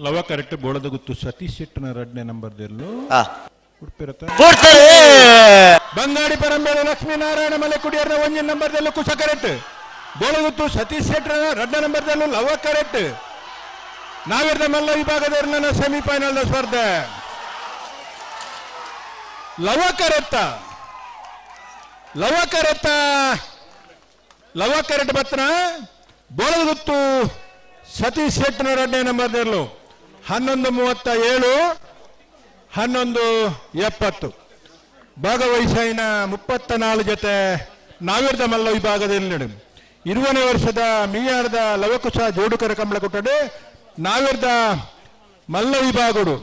ಲವ ಕರೆಕ್ಟ್ ಬೋಳದ ಗುತ್ತು ಸತೀಶ್ ಶೆಟ್ಟನ ಎರಡನೇ ನಂಬರ್ ದೆಲ್ಲು. ಬಂಗಾಡಿ ಪರಂಬೇರು ಲಕ್ಷ್ಮೀನಾರಾಯಣ ಮಲೆಕುಡಿಯರ್ನ ಒಂಜಿ ನಂಬರ್ ದೆಲ್ಲು ಕುಶ ಕರೆಕ್ಟ್. ಬೋಳಗುತ್ತು ಸತೀಶ್ ಶೆಟ್ಟರ ಎರಡನೇ ನಂಬರ್ ದೆಲ್ಲು ಲವ ಕರೆಕ್ಟ್. ನಾವಿರ್ದ ಮಲ್ಲ ವಿಭಾಗದ ಸೆಮಿಫೈನಲ್ ಸ್ಪರ್ಧೆ. ಲವ ಕರೆತ್ತ ಲವ ಕರೆತ್ತ ಲವ ಕರೆಕ್ಟ್ ಬತ್ತನ ಬೋಳಗುತ್ತು ಸತೀಶ್ ಶೆಟ್ಟನ ಎರಡನೇ ನಂಬರ್ ದೆಲ್ಲು. 11:37 11:70 ಭಾಗವಹಿಸಿನ 34 ಜೊತೆ ನಾವಿರ್ದ ಮಲ್ಲ ವಿಭಾಗದಲ್ಲಿ ನಡು. 20ನೇ ವರ್ಷದ ಮೀಯಾರದ ಲವಕುಶ ಜೋಡುಕರ ಕಂಬಳ ಕೊಟ್ಟಡೆ ನಾವಿರ್ದ ಮಲ್ಲ ವಿಭಾಗಡು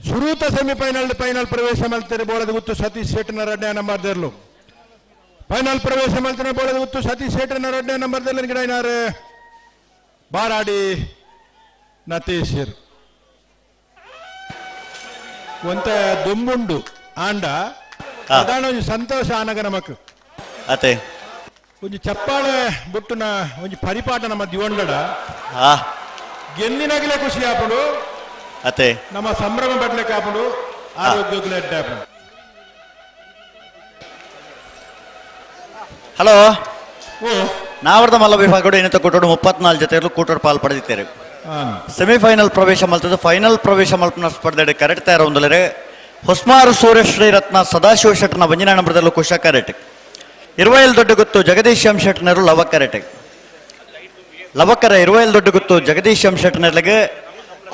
ಸುರೂತ ಸೆಮಿಫೈನಲ್ ಫೈನಲ್ ಪ್ರವೇಶ ಮಲ್ತಾರೆ ಬೋಳದ ಗುತ್ತು ಸತೀಶ್ ಶೆಟ್ಟನ ಎರಡನೇ ನಂಬರ್ ದೆರ್ಲು. ಫೈನಲ್ ಪ್ರವೇಶ ಮಲ್ತಾರೆ ಬೋಳದ ಗುತ್ತು ಸತೀಶ್ ಶೆಟ್ಟನ ಎರಡನೇ ನಂಬರ್ ದೆರ್ಲು ಗಿಡ ಬಾರಾಡಿ ನತೇಶರ್. ಒಂತ ದುಂಬುಂಡು ಆಂಡ ಅದಾನ ಒಂಜಿ ಸಂತೋಷ ಆನಗ ನಮಕ್ ಅತೆ ಒಂಜಿ ಚಪ್ಪಾಳೆ ಬುಟ್ಟುನ ಒಂಜಿ ಪರಿಪಾಠ ನಮ್ಮ ದಿವಂಡಡ ಗೆಂದಿನಗಲೇ ಖುಷಿ ಆಪುಂಡು ಅತೆ ನಮ್ಮ ಸಂಭ್ರಮ ಬಡ್ಲಿಕ್ಕೆ ಆಪುಂಡು ಆರೋಗ್ಯಗ್ಲೇ ಅಡ್ಡೆ ಆಪುಂಡು. ಹಲೋ ನಾವರ್ದ ಮಲ್ಲ ವಿಭಾಗಡು ಏನಿತ ಕೂಟೋಡು 34 ಜೊತೆ ಕೂಟೋಡು ಪಾಲ್ ಪಡೆದಿದ್ದಾರೆ. ಸೆಮಿಫೈನಲ್ ಪ್ರವೇಶ ಮಲ್ತದ್ದು ಫೈನಲ್ ಪ್ರವೇಶ ಮಲ್ಪನ ಸ್ಪರ್ಧೆ ಕರೆಕ್ಟ್ ತಯಾರ ಹೊಂದಲರೆ ಹೊಸ್ಮಾರು ಸೂರ್ಯಶ್ರೀ ರತ್ನ ಸದಾಶಿವ ಶೆಟ್ಟನ ಒಂಜಿನ ನಂಬರದಲ್ಲೂ ಕುಶ ಕರೆಟ್. ಇರುವೈಲ್ ದೊಡ್ಡ ಗುತ್ತು ಜಗದೀಶ್ ಎಂ ಶೆಟ್ಟನರು ಲವ ಕರೆಟ್. ಲವಕರ ಇರುವೈಲ್ ದೊಡ್ಡ ಗುತ್ತು ಜಗದೀಶ್ ಎಂ ಶೆಟ್ಟನರ್ಲಿಗೆ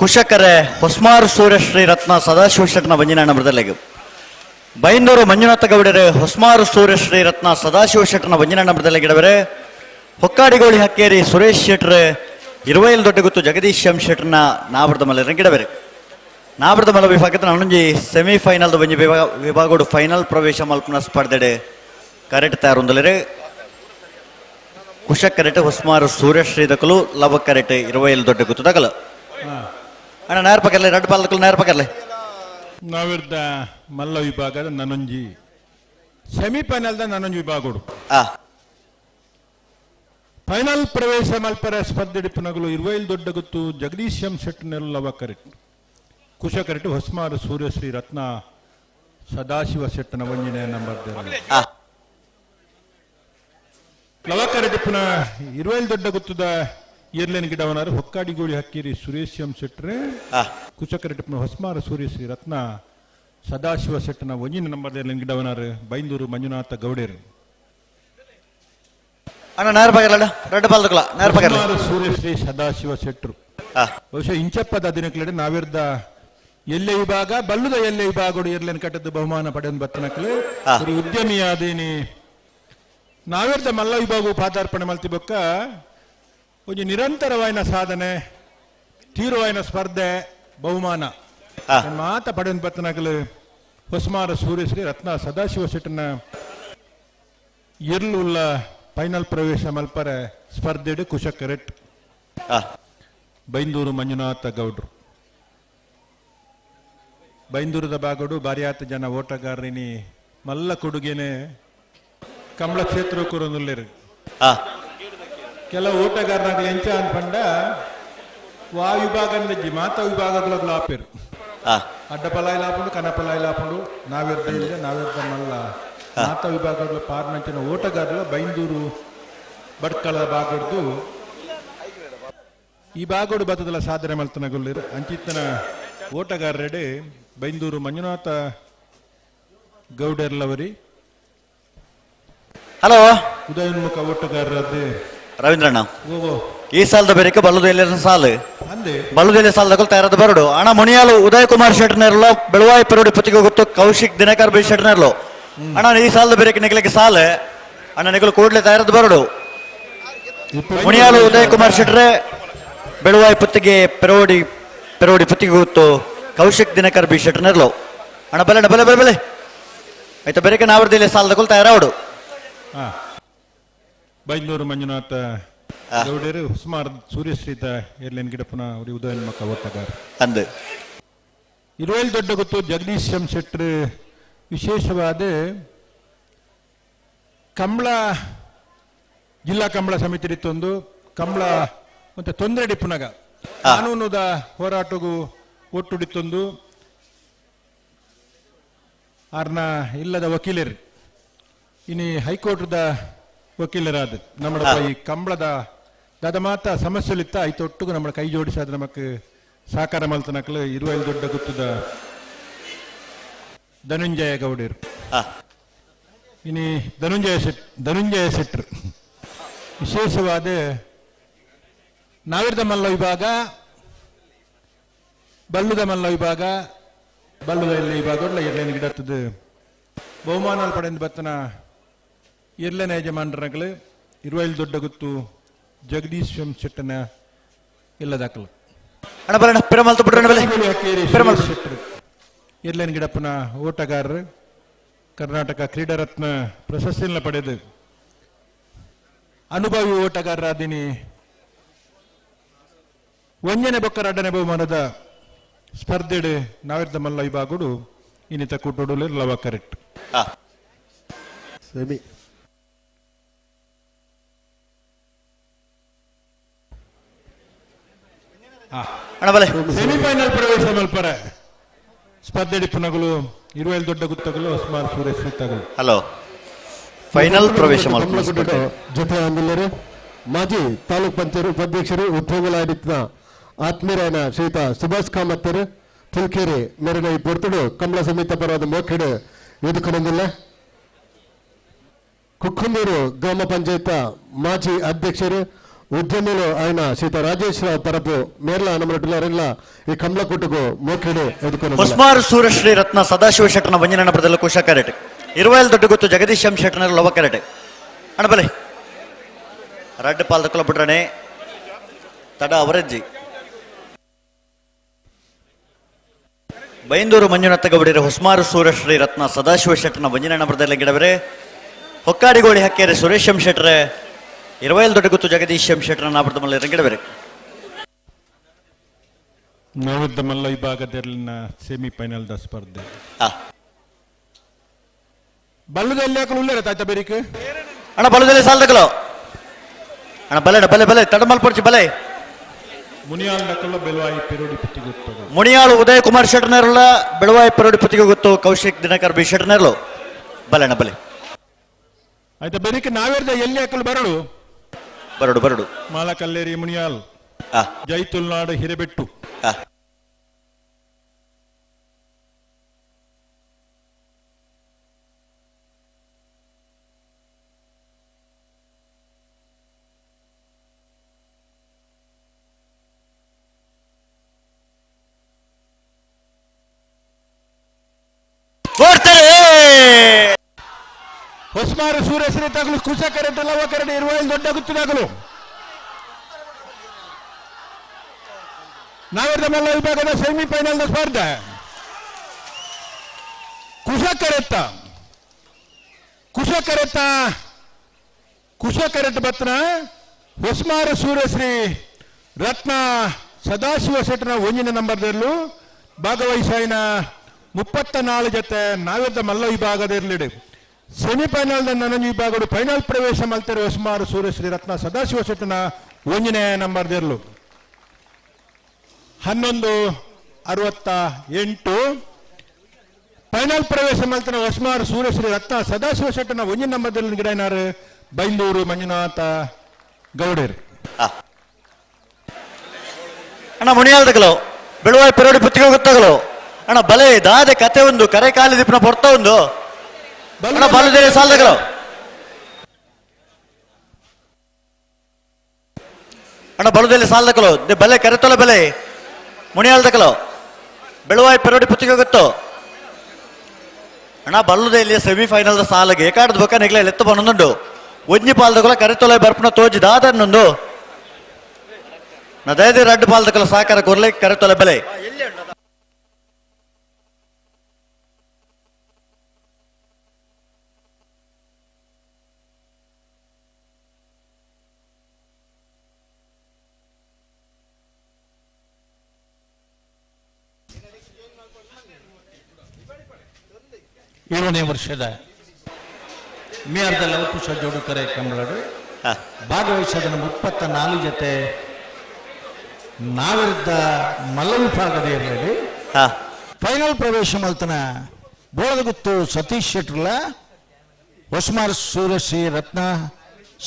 ಕುಶಕರೆ ಹೊಸ್ಮಾರು ಸೂರ್ಯಶ್ರೀ ರತ್ನ ಸದಾಶಿವ ಶೆಟ್ಟನ ಒಂಜಿನ ನಂಬರದಲ್ಲಿಗೆ. ಬೈಂದೂರು ಮಂಜುನಾಥ ಗೌಡರು ಹೊಸ್ಮಾರು ಸೂರ್ಯಶ್ರೀ ರತ್ನ ಸದಾಶಿವ ಶೆಟ್ಟನ ಒಂಜಿನ ನಂಬರದಲ್ಲಿಗಿಡವರೆ. ಹೊಕ್ಕಾಡಿಗೋಳಿ ಹಕ್ಕೇರಿ ಸುರೇಶ್ ಶೆಟ್ಟರ್ ಇರುವೈಲ್ ದೊಡ್ಡ ಗುತ್ತು ಜಗದೀಶ್ ಎಂ ಶೆಟ್ಟರ್ನ ನಾವರದ ಮಲ್ಲ ಗಿಡಬೇರೆ. ನಾವರದ ಮಲ್ಲ ವಿಭಾಗದ ನಾನೊಂಜಿ ಸೆಮಿಫೈನಲ್ ಒಂಜಿ ವಿಭಾಗಡು ಫೈನಲ್ ಪ್ರವೇಶ ಮಲ್ಪನ ಸ್ಪರ್ಧೆಡೆ ಕರೆಕ್ಟ್ ತಯಾರೊಂದಲರೆ ಕುಶ ಕರೆಟ್ ಹೊಸ್ಮಾರು ಸೂರ್ಯಶ್ರೀ ದಕಲು ಲವ ಕರೆಟ್ ಇರುವೈಲ್ ದೊಡ್ಡ ಗುತ್ತು ದಕಲು. ಅಣ್ಣ ನೇರ ಪಕ್ಕರ್ಲೆ ರಡ್ಡು ಪಾಲಕಲು ನೇರ ಪಕ್ಕರ್ಲೆ. ನಾವಿರ್ದ ಮಲ್ಲ ವಿಭಾಗದ ನಾನೊಂಜಿ ಸೆಮಿಫೈನಲ್ದ ನಾನೊಂಜಿ ವಿಭಾಗಡು ಫೈನಲ್ ಪ್ರವೇಶ ಮಲ್ಪರ ಸ್ಪರ್ಧೆ ಪುನಗಲು ಇರುವೈಲ್ ದೊಡ್ಡ ಗುತ್ತು ಜಗದೀಶ್ ಎಂ ಶೆಟ್ಟನೆಲ್ಲ ಲವ ಕರೆಟ್ ಕುಶ ಕರೆಟ್ ಹೊಸ್ಮಾರು ಸೂರ್ಯಶ್ರೀ ರತ್ನ ಸದಾಶಿವ ಶೆಟ್ಟನ ಒಂಜಿನೇ ನಂಬರ್ ಲವ ಕರೆಟ್ ಪುನಃ ಇರುವೈಲ್ ದೊಡ್ಡ ಗುತ್ತದ ಏರ್ಲೇನ್ ಗಿಡವನಾರು ಹೊಕ್ಕಾಡಿಗೋಳಿ ಹಕ್ಕಿರಿ ಸುರೇಶ್ ಎಂ ಶೆಟ್ರೆ ಕುಶ ಕರೆಟ್ ಪುನಃ ಹೊಸ್ಮಾರು ಸೂರ್ಯಶ್ರೀ ರತ್ನ ಸದಾಶಿವ ಶೆಟ್ಟನ ಒಂಜಿನ ನಂಬರ್ ಏರ್ಲೇನ್ ಗಿಡವನಾರು ಬೈಂದೂರು ಮಂಜುನಾಥ ಗೌಡೇರು. ಅಣ್ಣ ನೇರ ಪಕ್ಕರ್ಲ ರಡ್ಡು ಪಾಲ್ದಕಲ ನೇರ ಪಕ್ಕರ್ಲ. ಸೂರ್ಯಶ್ರೀ ಸದಾಶಿವ ಶೆಟ್ಟರು ಬಹುಶಃ ಇಂಚಪ್ಪದ ದಿನಕ್ಲೆಡೆ ನಾವಿರ್ದ ಎಲ್ಲೆ ವಿಭಾಗ ಬಲ್ಲುದ ಎಲ್ಲೆ ವಿಭಾಗಡು ಎರ್ಲೇನ್ ಕಟ್ಟದ್ದು ಬಹುಮಾನ ಪಡೆಯನ್ ಬತ್ತನಕ್ಲು ಉದ್ಯಮಿಯಾದೇನಿ ನಾವಿರ್ದ ಮಲ್ಲ ವಿಭಾಗ ಪಾದಾರ್ಪಣೆ ಮಲ್ತಿ ಬೊಕ್ಕ ಒಂಜಿ ನಿರಂತರವಾಯಿನ ಸಾಧನೆ ತೀರುವಾಯಿನ ಸ್ಪರ್ಧೆ ಬಹುಮಾನ ಮಾತ ಪಡೆಯನ್ ಬತ್ತನಕ್ಲು ಹೊಸ್ಮಾರ ಸೂರ್ಯಶ್ರೀ ರತ್ನ ಸದಾಶಿವ ಶೆಟ್ಟನ ಎರ್ಲು ಉಲ್ಲ ಫೈನಲ್ ಪ್ರವೇಶ ಮಲ್ಪರೆ ಸ್ಪರ್ಧೆಡು ಕುಶ ಕರೆಟ್ ಬೈಂದೂರು ಮಂಜುನಾಥ ಗೌಡ್ರು. ಬೈಂದೂರದ ಬಾಗಡು ಬಾರಿಯಾತ ಜನ ಓಟಗಾರರಿನಿ ಮಲ್ಲ ಕೊಡುಗೆನೆ ಕಮಲ ಕ್ಷೇತ್ರ ಕೊರೊಂದುಲ್ಲೆರು. ಕೆಲವು ಓಟಗಾರನಾಗಲಿ ಎಂಚ ಅನ್ಪಂಡ ವಾ ವಿಭಾಗ ಮಾತ ವಿಭಾಗಗಳ ಆಪೇರು ಅಡ್ಡ ಪಲಾಯಿಲ ಆಪುಂಡು ಕನ ಪಲಾಯಿಲ ಆಪುಂಡು ನಾವೆರ್ದ ಇಲ್ಲ ನಾವೆರ್ದ ಮಲ್ಲ ಮಾತ ವಿಭಾಗಗಳ ಪಾರ್ನಂಚಿನ ಓಟಗಾರರ ಬೈಂದೂರು ಬಡ್ಕಳ ಬಾಗಡ್ದು ಈ ಬಾಗೋಡು ಬತ್ತದಲ್ಲ ಸಾಧನೆ ಮಲ್ತನ ಗುಲ್ಲಿರು ಅಂಚಿತ್ತನ ಓಟಗಾರರೆಡೆ ಬೈಂದೂರು ಮಂಜುನಾಥ ಗೌಡರ್ಲವರಿ. ಹಲೋ ಉದಯೋನ್ಮುಖ ಓಟಗಾರರದ್ದೇ ರವೀಂದ್ರಣ್ಣ. ಓ ಈ ಸಾಲದ ಬೇರೆಕೆ ಬಲ್ಲದ ಸಾಲು ಬಲ್ಲದ ಸಾಲದ ತಯಾರಾದ ಬರಡು. ಅಣ್ಣ ಮುನಿಯಾಲು ಉದಯ್ ಕುಮಾರ್ ಶೆಟ್ನರ್ಲು, ಬೆಳವಾಯಿ ಪೆರೋಡಿ ಪುತ್ತಿಗೆ ಗೊತ್ತು ಕೌಶಿಕ್ ದಿನಕರ್ ಬಿ ಶೆಟ್ನರ್ಲು. ಅಣ್ಣ ಈ ಸಾಲದ ಬೇರೆಕೆ ನಿಗಲಿಗೆ ಸಾಲ ಅಣ್ಣ ನಿಗಲು ಕೂಡಲೇ ತಯಾರಾದ ಬರಡು. ಮುನಿಯಾಲು ಉದಯ್ ಕುಮಾರ್ ಶೆಟ್ರೆ, ಬೆಳವಾಯಿ ಪುತ್ತಿಗೆ ಪೆರೋಡಿ ಪೆರೋಡಿ ಪುತ್ತಿಗೆ ಗೊತ್ತು ಕೌಶಿಕ್ ದಿನಕರ್ ಬಿ ಶೆಟ್ನರ್ಲು. ಅಣ್ಣ ಬಲೆ ಬಲೆ ಬಲೆ ಬಲೆ ಆಯ್ತಾ ಬೇರೆಕೆ ನಾವರ್ದಿಲ್ಲ ಸಾಲದ ತಯಾರಾವಡು. ಬೈಂದೂರು ಮಂಜುನಾಥ ಗೌಡರು ಸುಮಾರು ಸೂರ್ಯಶ್ರೀತ ಎರ್ಲೇನ್ ಗಿಡಪುನ ಅವ್ರಿ ಉದಯನ್ ಮಕ್ಕ ಓಟಗಾರ ಅಂದು ಇರುವೇಲ್ ದೊಡ್ಡ ಗೊತ್ತು ಜಗದೀಶ್ ಎಂ ಶೆಟ್ರು. ವಿಶೇಷವಾದ ಕಂಬಳ ಜಿಲ್ಲಾ ಕಂಬಳ ಸಮಿತಿ ಇತ್ತೊಂದು ಕಂಬಳ ಮತ್ತೆ ತೊಂದರೆ ಡಿಪ್ಪುನಗ ಕಾನೂನುದ ಹೋರಾಟಗೂ ಒಟ್ಟುಡಿತ್ತೊಂದು ಆರ್ನ ಇಲ್ಲದ ವಕೀಲರು ಇನಿ ಹೈಕೋರ್ಟ್ದ ವಕೀಲರಾದ ನಮ್ಮ ಈ ಕಂಬಳದ ದಾದ ಮಾತ ಸಮಸ್ಯೆಲಿತ್ತ ಐತೊಟ್ಟುಗು ನಮ್ಮ ಕೈ ಜೋಡಿಸಾದ ನಮಕ್ ಸಾಕಾರ ಮಲ್ತನಕ್ಲು ಇರುವೈಲ್ ದೊಡ್ಡ ಗುತ್ತದ ಧನುಂಜಯ ಗೌಡರು. ಇನಿ ಧನುಂಜಯ ಶೆಟ್ರು. ವಿಶೇಷವಾದ ನಾವಿರ್ದ ಮಲ್ಲ ವಿಭಾಗ, ಬಲ್ಲುದ ಮಲ್ಲ ವಿಭಾಗ, ಬಲ್ಲುದ ಇಲ್ಲಿ ವಿಭಾಗ ಎರ್ಲೇನು ಗಿಡತ್ತದ ಬಹುಮಾನ ಪಡೆದ ಬತ್ತನ ಎರ್ಲೇನ ಯಜಮಾನರಗಳು ಇರುವೈಲ್ ದೊಡ್ಡ ಗುತ್ತು ಜಗದೀಶ್ ಎಂ ಶೆಟ್ಟನ ಇಲ್ಲ ದಾಖಲು. ಎರ್ಲೇನ್ ಗಿಡಪ್ಪನ ಓಟಗಾರರು ಕರ್ನಾಟಕ ಕ್ರೀಡಾರತ್ನ ಪ್ರಶಸ್ತಿಯನ್ನು ಪಡೆದು ಅನುಭವಿ ಓಟಗಾರರಾದಿನಿ ಒಂಜನೆ ಬೊಕ್ಕರಡ್ಡನೆ ಬಹುಮಾನದ ಸ್ಪರ್ಧೆಡು ನಾವಿರ್ದ ಮಲ್ಲ ವಿಭಾಗಡು ಇನ್ನಿತ ಕೂಟೋಡು ಲವ ಕರೆಕ್ಟ್. ಸೆಮಿ ಸೆಮಿಫೈನಲ್ ಪ್ರವೇಶ ಮಲ್ಪರ ಸ್ಪರ್ಧೆ ಪುನಗಳು ಇರುವೈಲ್ ದೊಡ್ಡ ಗುತ್ತಗಳು ಸುಮಾರು ಸುರೇಶ್ ತಗಲು. ಹಲೋ ಫೈನಲ್ ಪ್ರವೇಶ ಜೊತೆ ಆಂದಿಲ್ಲರು ಮಾಜಿ ತಾಲೂಕ್ ಪಂಚಾಯತ್ ಉಪಾಧ್ಯಕ್ಷರು ಉದ್ಯೋಗಲಾಡಿತ್ನ ಆತ್ಮೀಯರಾಯನ ಶ್ರೀಯುತ ಸುಭಾಷ್ ಕಾಮತ್ತರು ಪುಲ್ಕೇರಿ ಮೇರಿನ ಈ ಪೊರ್ತುಡು ಕಮಲ ಸಮಿತ ಪರವಾದ ಮೋಖೆಡು ಎದುಕೊಂದಿಲ್ಲ. ಕುಕ್ಕಂದೂರು ಗ್ರಾಮ ಪಂಚಾಯತ್ ಮಾಜಿ ಅಧ್ಯಕ್ಷರು ಉದ್ಯಮಿಲು ఆయన ಶ್ರೀಯುತ ರಾಜೇಶ್ ರಾವ್ ಪರಪು ಮೇರ್ಲ ನಮ್ಮರಲ್ಲ ಈ ಕಮಲಕೂಟకు ಮೋಖೆಡು ಎದುಕೊಂಡು. ಹೊಸ್ಮಾರು ಸೂರ್ಯಶ್ರೀ ರತ್ನ ಸದಾಶಿವ ಶೆಟ್ಟನ ವಂಜನ ಬದಲು ಕುಶ ಕರೆಟ್ ಇರುವೈಲ್ ದೊಡ್ಡ ಗೊತ್ತು ಜಗದೀಶ್ ಎಂ ಶೆಟ್ಟನ ಲವ ಕರೆಟ್. ಅಣ್ಣ ಬಲೆ ರಡ್ಡು ಪಾಲ್ ತಕೊಲ ಬಿಟ್ರನೆ ತಡ ಅವರಜ್ಜಿ. ಬೈಂದೂರು ಮಂಜುನಾಥ ಗೌಡಿರ ಹೊಸ್ಮಾರು ಸೂರ್ಯಶ್ರೀ ರತ್ನ ಸದಾಶಿವ ಶೆಟ್ಟನ ವಂಜನ ಬದಲ ಗಿಡವರೆ ಹೊಕ್ಕಾಡಿಗೋಳಿ ಹಕ್ಕೇರೆ ಸುರೇಶ್ ಎಂ ಶೆಟ್ಟರೆ ಇರುವೈಲ್ ದೊಡ್ಡ ಗೊತ್ತು ಜಗದೀಶ್ ಎಂ ಶೆಟ್ಟರ ನಾಬರ್ದ ಮಲ್ಲ ಗಿಡವರೆ. ನವದ್ದ ಮಲ್ಲ ವಿಭಾಗದಲ್ಲಿನ ಸೆಮಿಫೈನಲ್ the ಸ್ಪರ್ಧೆ ಬಲ್ಲದಲ್ಲಿ ಯಾಕಲು ಉಳ್ಳೇರ ತಾಯ್ತ ಬೇರಿಕೆ ಅಣ್ಣ ಬಲ್ಲದಲ್ಲಿ ಸಾಲದಕಲು ಅಣ್ಣ ಬಲೆ ಬಲೆ ಬಲೆ ತಡಮಲ್ ಪೊರ್ಚಿ ಬಲೆ. ಮುನಿಯಾಲ್ ನಕಲ ಬೆಳವಾಯಿ ಪೆರೋಡಿ ಪುತ್ತಿಗೆ ಗೊತ್ತು ಮುನಿಯಾಳು ಉದಯ್ ಕುಮಾರ್ ಶೆಟ್ಟನರ್ಲ ಬೆಳವಾಯಿ ಪೆರೋಡಿ ಪುತ್ತಿಗೆ ಗೊತ್ತು ಕೌಶಿಕ್ ದಿನಕರ್ ಬಿ ಶೆಟ್ಟನರ್ಲು. ಬಲೆ ಅಣ್ಣ ಬಲೆ ಆಯ್ತಾ ಬೇರಿಕೆ ನಾವೇರ್ದ ಎಲ್ಲಿ ಹಾಕಲು ಬರಡು ಬರಡು ಬರಡು. ಮಾಲಕಲ್ಲೇರಿ ಮುನಿಯಾಲ್ ಜೈತುಲ್ನಾಡು ಹಿರೇಬೆಟ್ಟು. ಹೊಸ್ಮಾರು ಸೂರ್ಯಶ್ರೀ ತಗಲು ಕುಶ ಕರೆಂಟ್ ಲವ ಕರೆಂಟ್ ಇರುವ ದೊಡ್ಡ ಗುತ್ತಿದಾಗಲು ನಾವಿರ್ದ ಮಲ್ಲ ವಿಭಾಗದ ಸೆಮಿಫೈನಲ್ ಸ್ಪರ್ಧೆ ಕುಶ ಕರೆತ್ತ ಕುಶ ಕರೆತ್ತ ಕುಶ ಕರೆಟ್ ಬತ್ನ ಹೊಸ್ಮಾರು ಸೂರ್ಯಶ್ರೀ ರತ್ನ ಸದಾಶಿವ ಶೆಟ್ಟನ ಒಂಜಿನ ನಂಬರ್ದಲ್ಲೂ ಭಾಗವಹಿಸಾಯಿನ 34 ಜೊತೆ ನಾವಿರ್ದ ಮಲ್ಲ ವಿಭಾಗದ ಇರಲಿಡು ಸೆಮಿಫೈನಲ್ ನನ್ನ ವಿಭಾಗಡು ಫೈನಲ್ ಪ್ರವೇಶ ಮಲ್ತಾರೆ ಹೊಸ್ಮಾರು ಸೂರ್ಯಶ್ರೀ ರತ್ನ ಸದಾಶಿವ ಶೆಟ್ಟನ ಒಂದನೇ ನಂಬರ್ದಿರಲು 11:68 ಫೈನಲ್ ಪ್ರವೇಶ ಮಲ್ತನ ಹೊಸ್ಮಾರು ಸೂರ್ಯಶ್ರೀ ರತ್ನ ಸದಾಶಿವ ಶೆಟ್ಟನ ಒಂದನೇ ನಂಬರ್ದಲ್ಲಿ ಗಿಡನಾರು ಬೈಂದೂರು ಮಂಜುನಾಥ ಗೌಡರು. ಅಣ್ಣ ಮುನಿಯಾಲ್ದಗಲು ಬೆಳುವಾಯಿ ಪೆರೋಡಿ ಪುತ್ತಿಗೆ ಗೊತ್ತಾಗಲು ಅಣ್ಣ ಬಲೆ ದಾದೆ ಕತೆ ಒಂದು ಕರೆ ಕಾಲಿ ದಿಪ್ಪನ ಪೊರ್ತ ಒಂದು ಅಣ್ಣ ಬಲದೇನೆ ಸಾಲದಗಲು. ಅಣ್ಣ ಬಲದಲ್ಲಿ ಸಾಲದಕಲು ಬಲೆ ಕರೆತೊಲ ಬಲೆ ಮುಣಿಯಾಲ್ದಕಲು ಬೆಳುವಾಯಿ ಪೆರೋಡಿ ಪುತ್ತಿಗೆ ಗೊತ್ತು. ಅಣ್ಣ ಬಲ್ಲುದೆಲ್ಲಿ ಸೆಮಿಫೈನಲ್ ಸಾಲಗೆ ಏಕಾಡದ ಬೊಕ್ಕ ನೆಗ್ಲೆ ಲೆತ್ತು ಬಂದುಂಡು ಒಂಜಿ ಪಾಲ್ದಕಲ ಕರೆತೊಲೆ ಬರ್ಪುನ ತೋಜಿ ದಾದನ್ನೊಂದು ನದೈದು ರಡ್ಡು ಪಾಲ್ದಕಲ ಸಾಕಾರ ಕೊರ್ಲೆ ಕರೆತೊಲೆ ಬೆಲೆ. ಏಳನೇ ವರ್ಷದ ಮೇಯರ್ದ ಲವಕುಶ ಜೋಡುಕರೆ ಕಂಬಳಡು ಭಾಗವಹಿಸದ 34 ಜೊತೆ ನಾವಿರುದ್ದ ಮಲ್ಲ ವಿಭಾಗದ ಇರಲಿ ಫೈನಲ್ ಪ್ರವೇಶ ಮಲ್ತನ ಬೋಳದಗುತ್ತು ಸತೀಶ್ ಶೆಟ್ರಲ ಹೊಸ್ಮಾರ್ ಸೂರಶ್ರೀ ರತ್ನ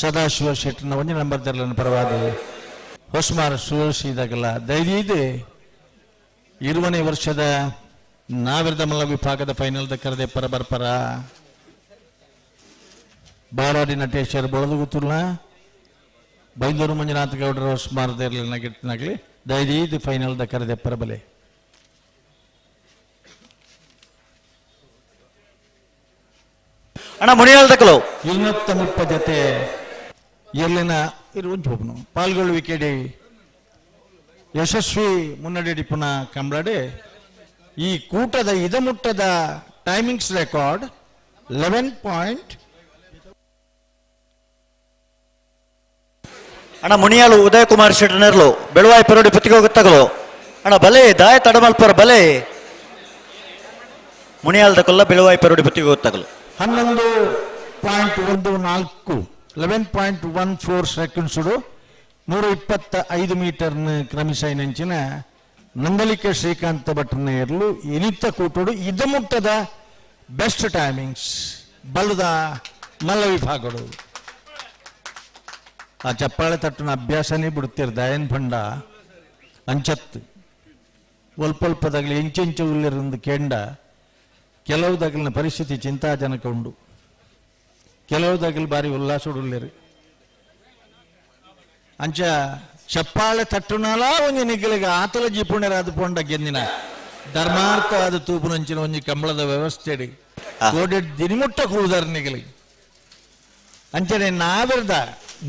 ಸದಾಶಿವ ಶೆಟ್ಟರ್ನ ಒಂದೇ ನಂಬರ್ ದರ್ಲನ ಪರವಾದ ಹೊಸ್ಮಾರ್ ಸೂರಶ್ರೀ ದಗಲ ದೈದೀದೆ 20ನೇ ವರ್ಷದ ನಾವಿರದ ಮಲ್ಲ ವಿಭಾಗದ ಫೈನಲ್ ಕರೆದೆ ಪರ ಬರ್ಪರ ಬಾರಾಡಿ ನಟೇಶ್ವರ ಬಳದುಗುತ್ತುಲ್ಲ ಬೈಂದೂರು ಮಂಜುನಾಥ ಗೌಡರ ಹೊಸ್ಮಾರದ ಇರಲಿಲ್ಲ ಗಿಟ್ಟನಾಗಲಿ ದೈದೀದು ಫೈನಲ್ the ಕರೆದೆ ಪರಬಲೆ. ಅಣ್ಣ ಮುಣಿಯಾಲ್ದಕಲು 230 ಜೊತೆ ಎಲ್ಲಿನ ಇರುವಂಚು ಪಾಲ್ಗೊಳ್ಳುವಿಕೆ ಯಶಸ್ವಿ ಮುನ್ನಡೆ ಪುನಃ ಕಂಬಳಡೆ ಈ ಕೂಟದ ಇದಮುಟ್ಟದ ಟೈಮಿಂಗ್ಸ್ ರೆಕಾರ್ಡ್ 11 ಪಾಯಿಂಟ್. ಅಣ್ಣ ಮುನಿಯಾಲು ಉದಯ ಕುಮಾರ್ ಶೆಟ್ಟರ್ನೆರ್ಲು ಬೆಳುವಾಯಿ ಪರೋಡಿ ಪುತ್ತಿಗೆ ಗೊತ್ತಾಗಲು ಅಣ್ಣ ಬಲೆ ದಾಯ ತಡಮಲ್ಪರ ಬಲೆ ಮುನಿಯಾಲ್ದ ಕೊಲ್ಲ ಬೆಳುವಾಯಿ ಪರೋಡಿ ಪುತ್ತಿಗೆ ಗೊತ್ತಾಗಲು 11.14 11.14 ಸೆಕೆಂಡ್ಸ್ 125 ಮೀಟರ್ ಕ್ರಮಿಸೈನಂಚಿನ ನಂದಲಿಕೆ ಶ್ರೀಕಾಂತ ಭಟ್ರನ ಇರಲು ಇನಿತ ಕೂಟೋಡು ಇದಮುಟ್ಟದ ಬೆಸ್ಟ್ ಟೈಮಿಂಗ್ಸ್ ಬಲದ ಮಲ್ಲ ವಿಭಾಗಗಳು. ಆ ಚಪ್ಪಾಳೆ ತಟ್ಟನ ಅಭ್ಯಾಸನೇ ಬಿಡುತ್ತೀರ ದಯನ್ ಭಂಡ ಅಂಚತ್ತು ಒಲ್ಪಲ್ಪದಾಗಲಿ ಎಂಚೆಂಚ ಉಲ್ಲಿರಂದು ಕೆಂಡ ಕೆಲವು ದಗಲಿನ ಪರಿಸ್ಥಿತಿ ಚಿಂತಾಜನಕ ಉಂಡು ಕೆಲವು ದಗಲು ಬಾರಿ ಉಲ್ಲಾಸುಡುಲ್ಲೇರು ಅಂಚ ಚಪ್ಪಾಳೆ ತಟ್ಟುನಾಲ ಒಂಜಿ ನಿಗ್ಗಲಿಗೆ ಆತಲ ಜೀಪುಣ್ಯರಾದ ಪೊಂಡ ಗೆಂದಿನ ಧರ್ಮಾರ್ಥವಾದ ತೂಪುನಂಚಿನ ಒಂಜಿ ಕಂಬಳದ ವ್ಯವಸ್ಥೆ ಕೋಡೆ ದಿನಿಮುಟ್ಟ ಕೂದಾರ ನಿಗಲಿಗೆ ಅಂಚನೆ ನಾವಿರ್ದ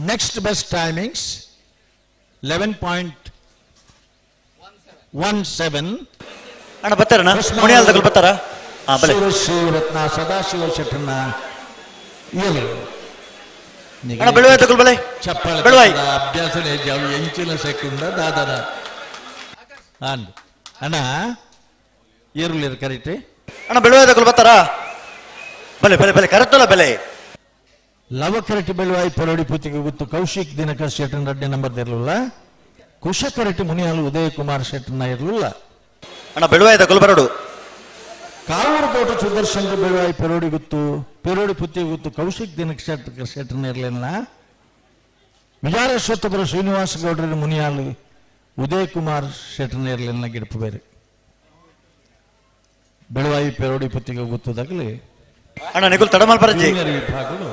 next best timings 11.17. ಅಣ್ಣ ಬರ್ತಾರಣ್ಣ ಮುಣಿಯಾಲ್ದಗಳು ಬರ್ತಾರ? ರತ್ನ ಸದಾಶಿವ ಶೆಟ್ಟಣ್ಣ ಚಪ್ಪಾಳೆ ಅಭ್ಯಾಸನೇ ಎಂಚಿನ ಸೆಕುಂಡ ದಾದನ ಅಣ್ಣ ಏರುಳ್ಳಿರು ಕರೆಕ್ಟ್ ಅಣ್ಣ ಬೆಳುವಾಯ್ದಗಳು ಬರ್ತಾರ? ಬಲೆ ಬಲೆ ಬಲೆ ಕರೆತಲ್ಲ ಬೆಲೆ. ಲವಕರಟಿ ಬೆಳುವಾಯಿ ಪರೋಡಿ ಪೂತಿಗೆ ಗೊತ್ತು ಕೌಶಿಕ್ ದಿನಕರ್ ಶೆಟ್ಟನ್ ರಡ್ಡೆ ನಂಬರ್ ಇರಲಿಲ್ಲ ಕುಶಕರಟಿ ಮುನಿಯಾಲು ಉದಯ ಕುಮಾರ್ ಶೆಟ್ಟನ್ನ ಇರಲಿಲ್ಲ ಅಣ್ಣ ಬೆಳುವಾಯ್ದಗಳು ಬರೋಡು ಕಾವೂರು ತೋಟ ಸುದರ್ಶನ್ ಬೆಳುವಾಯಿ ಪರೋಡಿ ಗೊತ್ತು ಪೆರೋಡಿ ಪುತ್ತಿಗೆ ಗೊತ್ತು ಕೌಶಿಕ್ ದಿನಕ್ ಶೆಟ್ಟರ್ನ ಇರಲಿಲ್ಲ ವಿಜಾರಶ್ವತ್ತಪುರ ಶ್ರೀನಿವಾಸ ಗೌಡರ ಮುನಿಯಾಲು ಉದಯ ಕುಮಾರ್ ಶೆಟ್ಟರ್ನ ಇರಲಿಲ್ಲ ಗಿಡಪು ಬೇರೆ ಬೆಳುವಾಯಿ ಪೆರೋಡಿ ಪುತ್ತಿಗೆ ಗೊತ್ತದಾಗಲಿ ಅಣ್ಣ ನಿಗುಲ್ ತಡಮಲ್ ಬರಜ್ಜಿ. ಜೂನಿಯರ್ ವಿಭಾಗಗಳು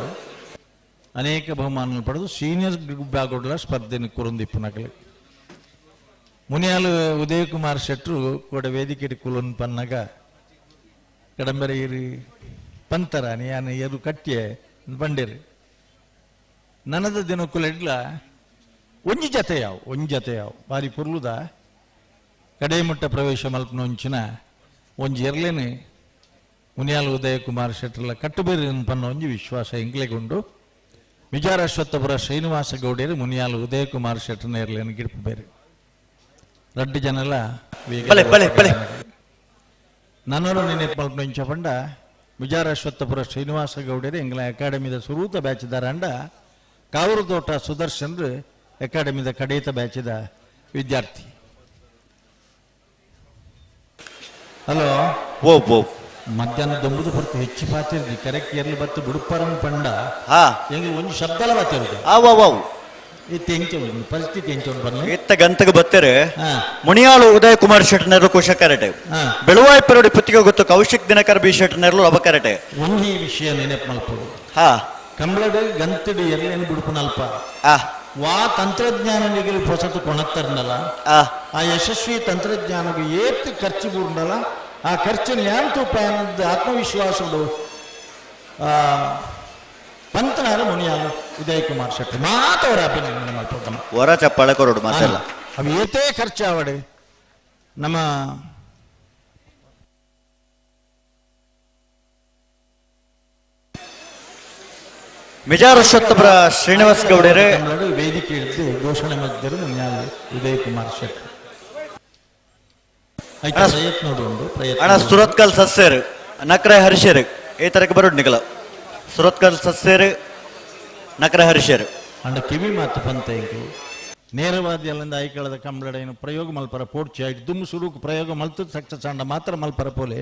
ಅನೇಕ ಬಹುಮಾನ ಪಡೆದು ಸೀನಿಯರ್ ವಿಭಾಗಗಳ ಸ್ಪರ್ಧೆಯನ್ನು ಕುರುಂದಿಪ್ಪುನಗಲಿ ಮುನಿಯಾಲು ಉದಯ ಕುಮಾರ್ ಶೆಟ್ಟರು ಕೂಡ ವೇದಿಕೆ ಕುಲನ್ ಪನ್ನಗ ಕಡಂಬರೆ ಇರು ಪಂತರ ಯಾನು ಎರು ಕಟ್ಟಿಯೆ ಬಂಡಿರು ನನದ ದಿನಕ್ಕುಲೆಡ್ಲ ಒಂಜಿ ಜತೆ ಯಾವು ಒಂಜಿ ಜತೆ ಯಾವು ಬಾರಿ ಪುರ್ಲುದ ಕಡೆಮುಟ್ಟ ಪ್ರವೇಶ ಮಲ್ಪನ ಒಂಚಿನ ಒಂಜಿ ಎರ್ಲೇನೆ ಮುನಿಯಾಲ್ ಉದಯ ಕುಮಾರ್ ಶೆಟ್ಟರ್ಲ ಕಟ್ಟುಬೇರಿ ಪನ್ನ ಒಂಜಿ ವಿಶ್ವಾಸ ಎಂಕ್ಲೆಗುಂಡು ವಿಚಾರಶ್ವತ್ತಪುರ ಶ್ರೀನಿವಾಸ ಗೌಡಿಯರು ಮುನಿಯಾಲ್ ಉದಯ ಕುಮಾರ್ ಶೆಟ್ಟರ್ನ ಎರ್ಲೇನು ಗಿಡಪು ಬೇರೆ ರಡ್ಡು ಜನಲ ಬಲೆ ಬಲೆ ಬಲೆ ನನ್ನವರು ನೆನೆ ಮಲ್ಪನ ಪಂಡ ವಿಜಾರಶ್ವತ್ತಪುರ ಶ್ರೀನಿವಾಸ ಗೌಡರು ಎಂಗ್ಲ ಅಕಾಡೆಮಿದ ಸುರೂತ ಬ್ಯಾಚಿದಾರ ಅಂಡ ಕಾವೂರು ತೋಟ ಸುದರ್ಶನ್ ಅಕಾಡೆಮಿದ ಕಡೇತ ಬ್ಯಾಚಿದ ವಿದ್ಯಾರ್ಥಿ. ಹಲೋ ಓ ಓ ಮಧ್ಯಾಹ್ನ ದೊಂಬುದು ಹೊರತು ಹೆಚ್ಚು ಪಾತಿರ್ದಿ ಕರೆಕ್ಟ್ ಎರ್ಲಿ ಬತ್ತು ಬುಡುಪರನ್ ಪಂಡ ಎಂಗ್ಲ ಒಂದು ಶಬ್ದಲ ಬಾತಿರುದು ಇತ್ತು ಎಂಚ ಪರಿಸ್ಥಿತಿ ಎಂಚ ಉಂಟು ಬನ್ನಿ ಇತ್ತ ಗಂತಗೆ ಬತ್ತೇರೆ ಮುನಿಯಾಳು ಉದಯ ಕುಮಾರ್ ಶೆಟ್ಟರ್ನೆರ್ಲು ಕುಶ ಕರೆಟೆ ಬೆಳುವಾಯಿ ಪರೋಡಿ ಪುತ್ತಿಗೆ ಗೊತ್ತು ಕೌಶಿಕ್ ದಿನಕರ್ ಬಿ ಶೆಟ್ಟರ್ನೆರ್ಲು ಲವ ಕರೆಟೆ. ಒಂಜಿ ವಿಷಯ ನೆನಪು ಮಲ್ಪೊಡು ಹಾ ಕಂಬಳಡ್ ಗಂತಡು ಎರ್ಲೇನು ಬುಡುಪುನಲ್ಪ ವಾ ತಂತ್ರಜ್ಞಾನ ನಿಗಲಿ ಹೊಸತು ಕೊಣತ್ತರ್ನಲ್ಲ ಆ ಯಶಸ್ವಿ ತಂತ್ರಜ್ಞಾನకు ಏತ್ ಖರ್ಚು ಬೂರ್ನಲ್ಲ ಆ ಖರ್ಚುನ ಯಾಂತು ಆತ್ಮವಿಶ್ವಾಸಡು ಪಂತನಾರ ಮುನಿಯಾಲು ಉದಯ್ ಕುಮಾರ್ ಶೆಟ್ಟಿ ಮಾತವರ ಅಭಿನಂದನೆ ಮಲ್ಪೊಡ್ಡಮ್ಮ. ವರ ಚಪ್ಪಾಳೆ ಕೊರಡು ಮಾತೆಲ್ಲ. ಅವು ಏತೇ ಖರ್ಚಾವಡೆ ನಮ್ಮ ಮಿಜಾರ್ ಅಶ್ವತ್ಥಪುರ ಶ್ರೀನಿವಾಸ್ ಗೌಡರೇ ವೇದಿಕೆ ಹಿಡಿದು ಘೋಷಣೆ ಮಾಡಿದ್ದರು ಮುನಿಯಾಲು ಉದಯ್ ಕುಮಾರ್ ಶೆಟ್ಟಿ. ಆಯ್ತು, ಪ್ರಯತ್ನ ಉಂಟು, ಪ್ರಯತ್ನ ಅಣ್ಣ ಸುರತ್ಕಲ್ ಸಸ್ಯರು ನಕ್ರೆ ಹರಿಶರು ಈ ತರಕ್ಕೆ ಬರೋಡು ನಿಗಲ ಸುರತ್ಕಲ್ ಸಸ್ಯರು ನಕ್ರೆ ಹರಿಶರು. ಅಂಡ ಕಿವಿ ಮಾತು ಪಂತ ಇಂಕು ನೇರವಾದಿ ಅಲ್ಲಿಂದ ಐಕಳದ ಕಂಬಳಡೇನು ಪ್ರಯೋಗ ಮಲ್ಪರ ಪೋಡ್ಚಿ ಐಟ್ ದುಮ್ಮು ಸುರುಕು ಪ್ರಯೋಗ ಮಲ್ತು ಸಕ್ಸಸ್ ಅಂಡ ಮಾತ್ರ ಮಲ್ಪರ ಪೋಲೆ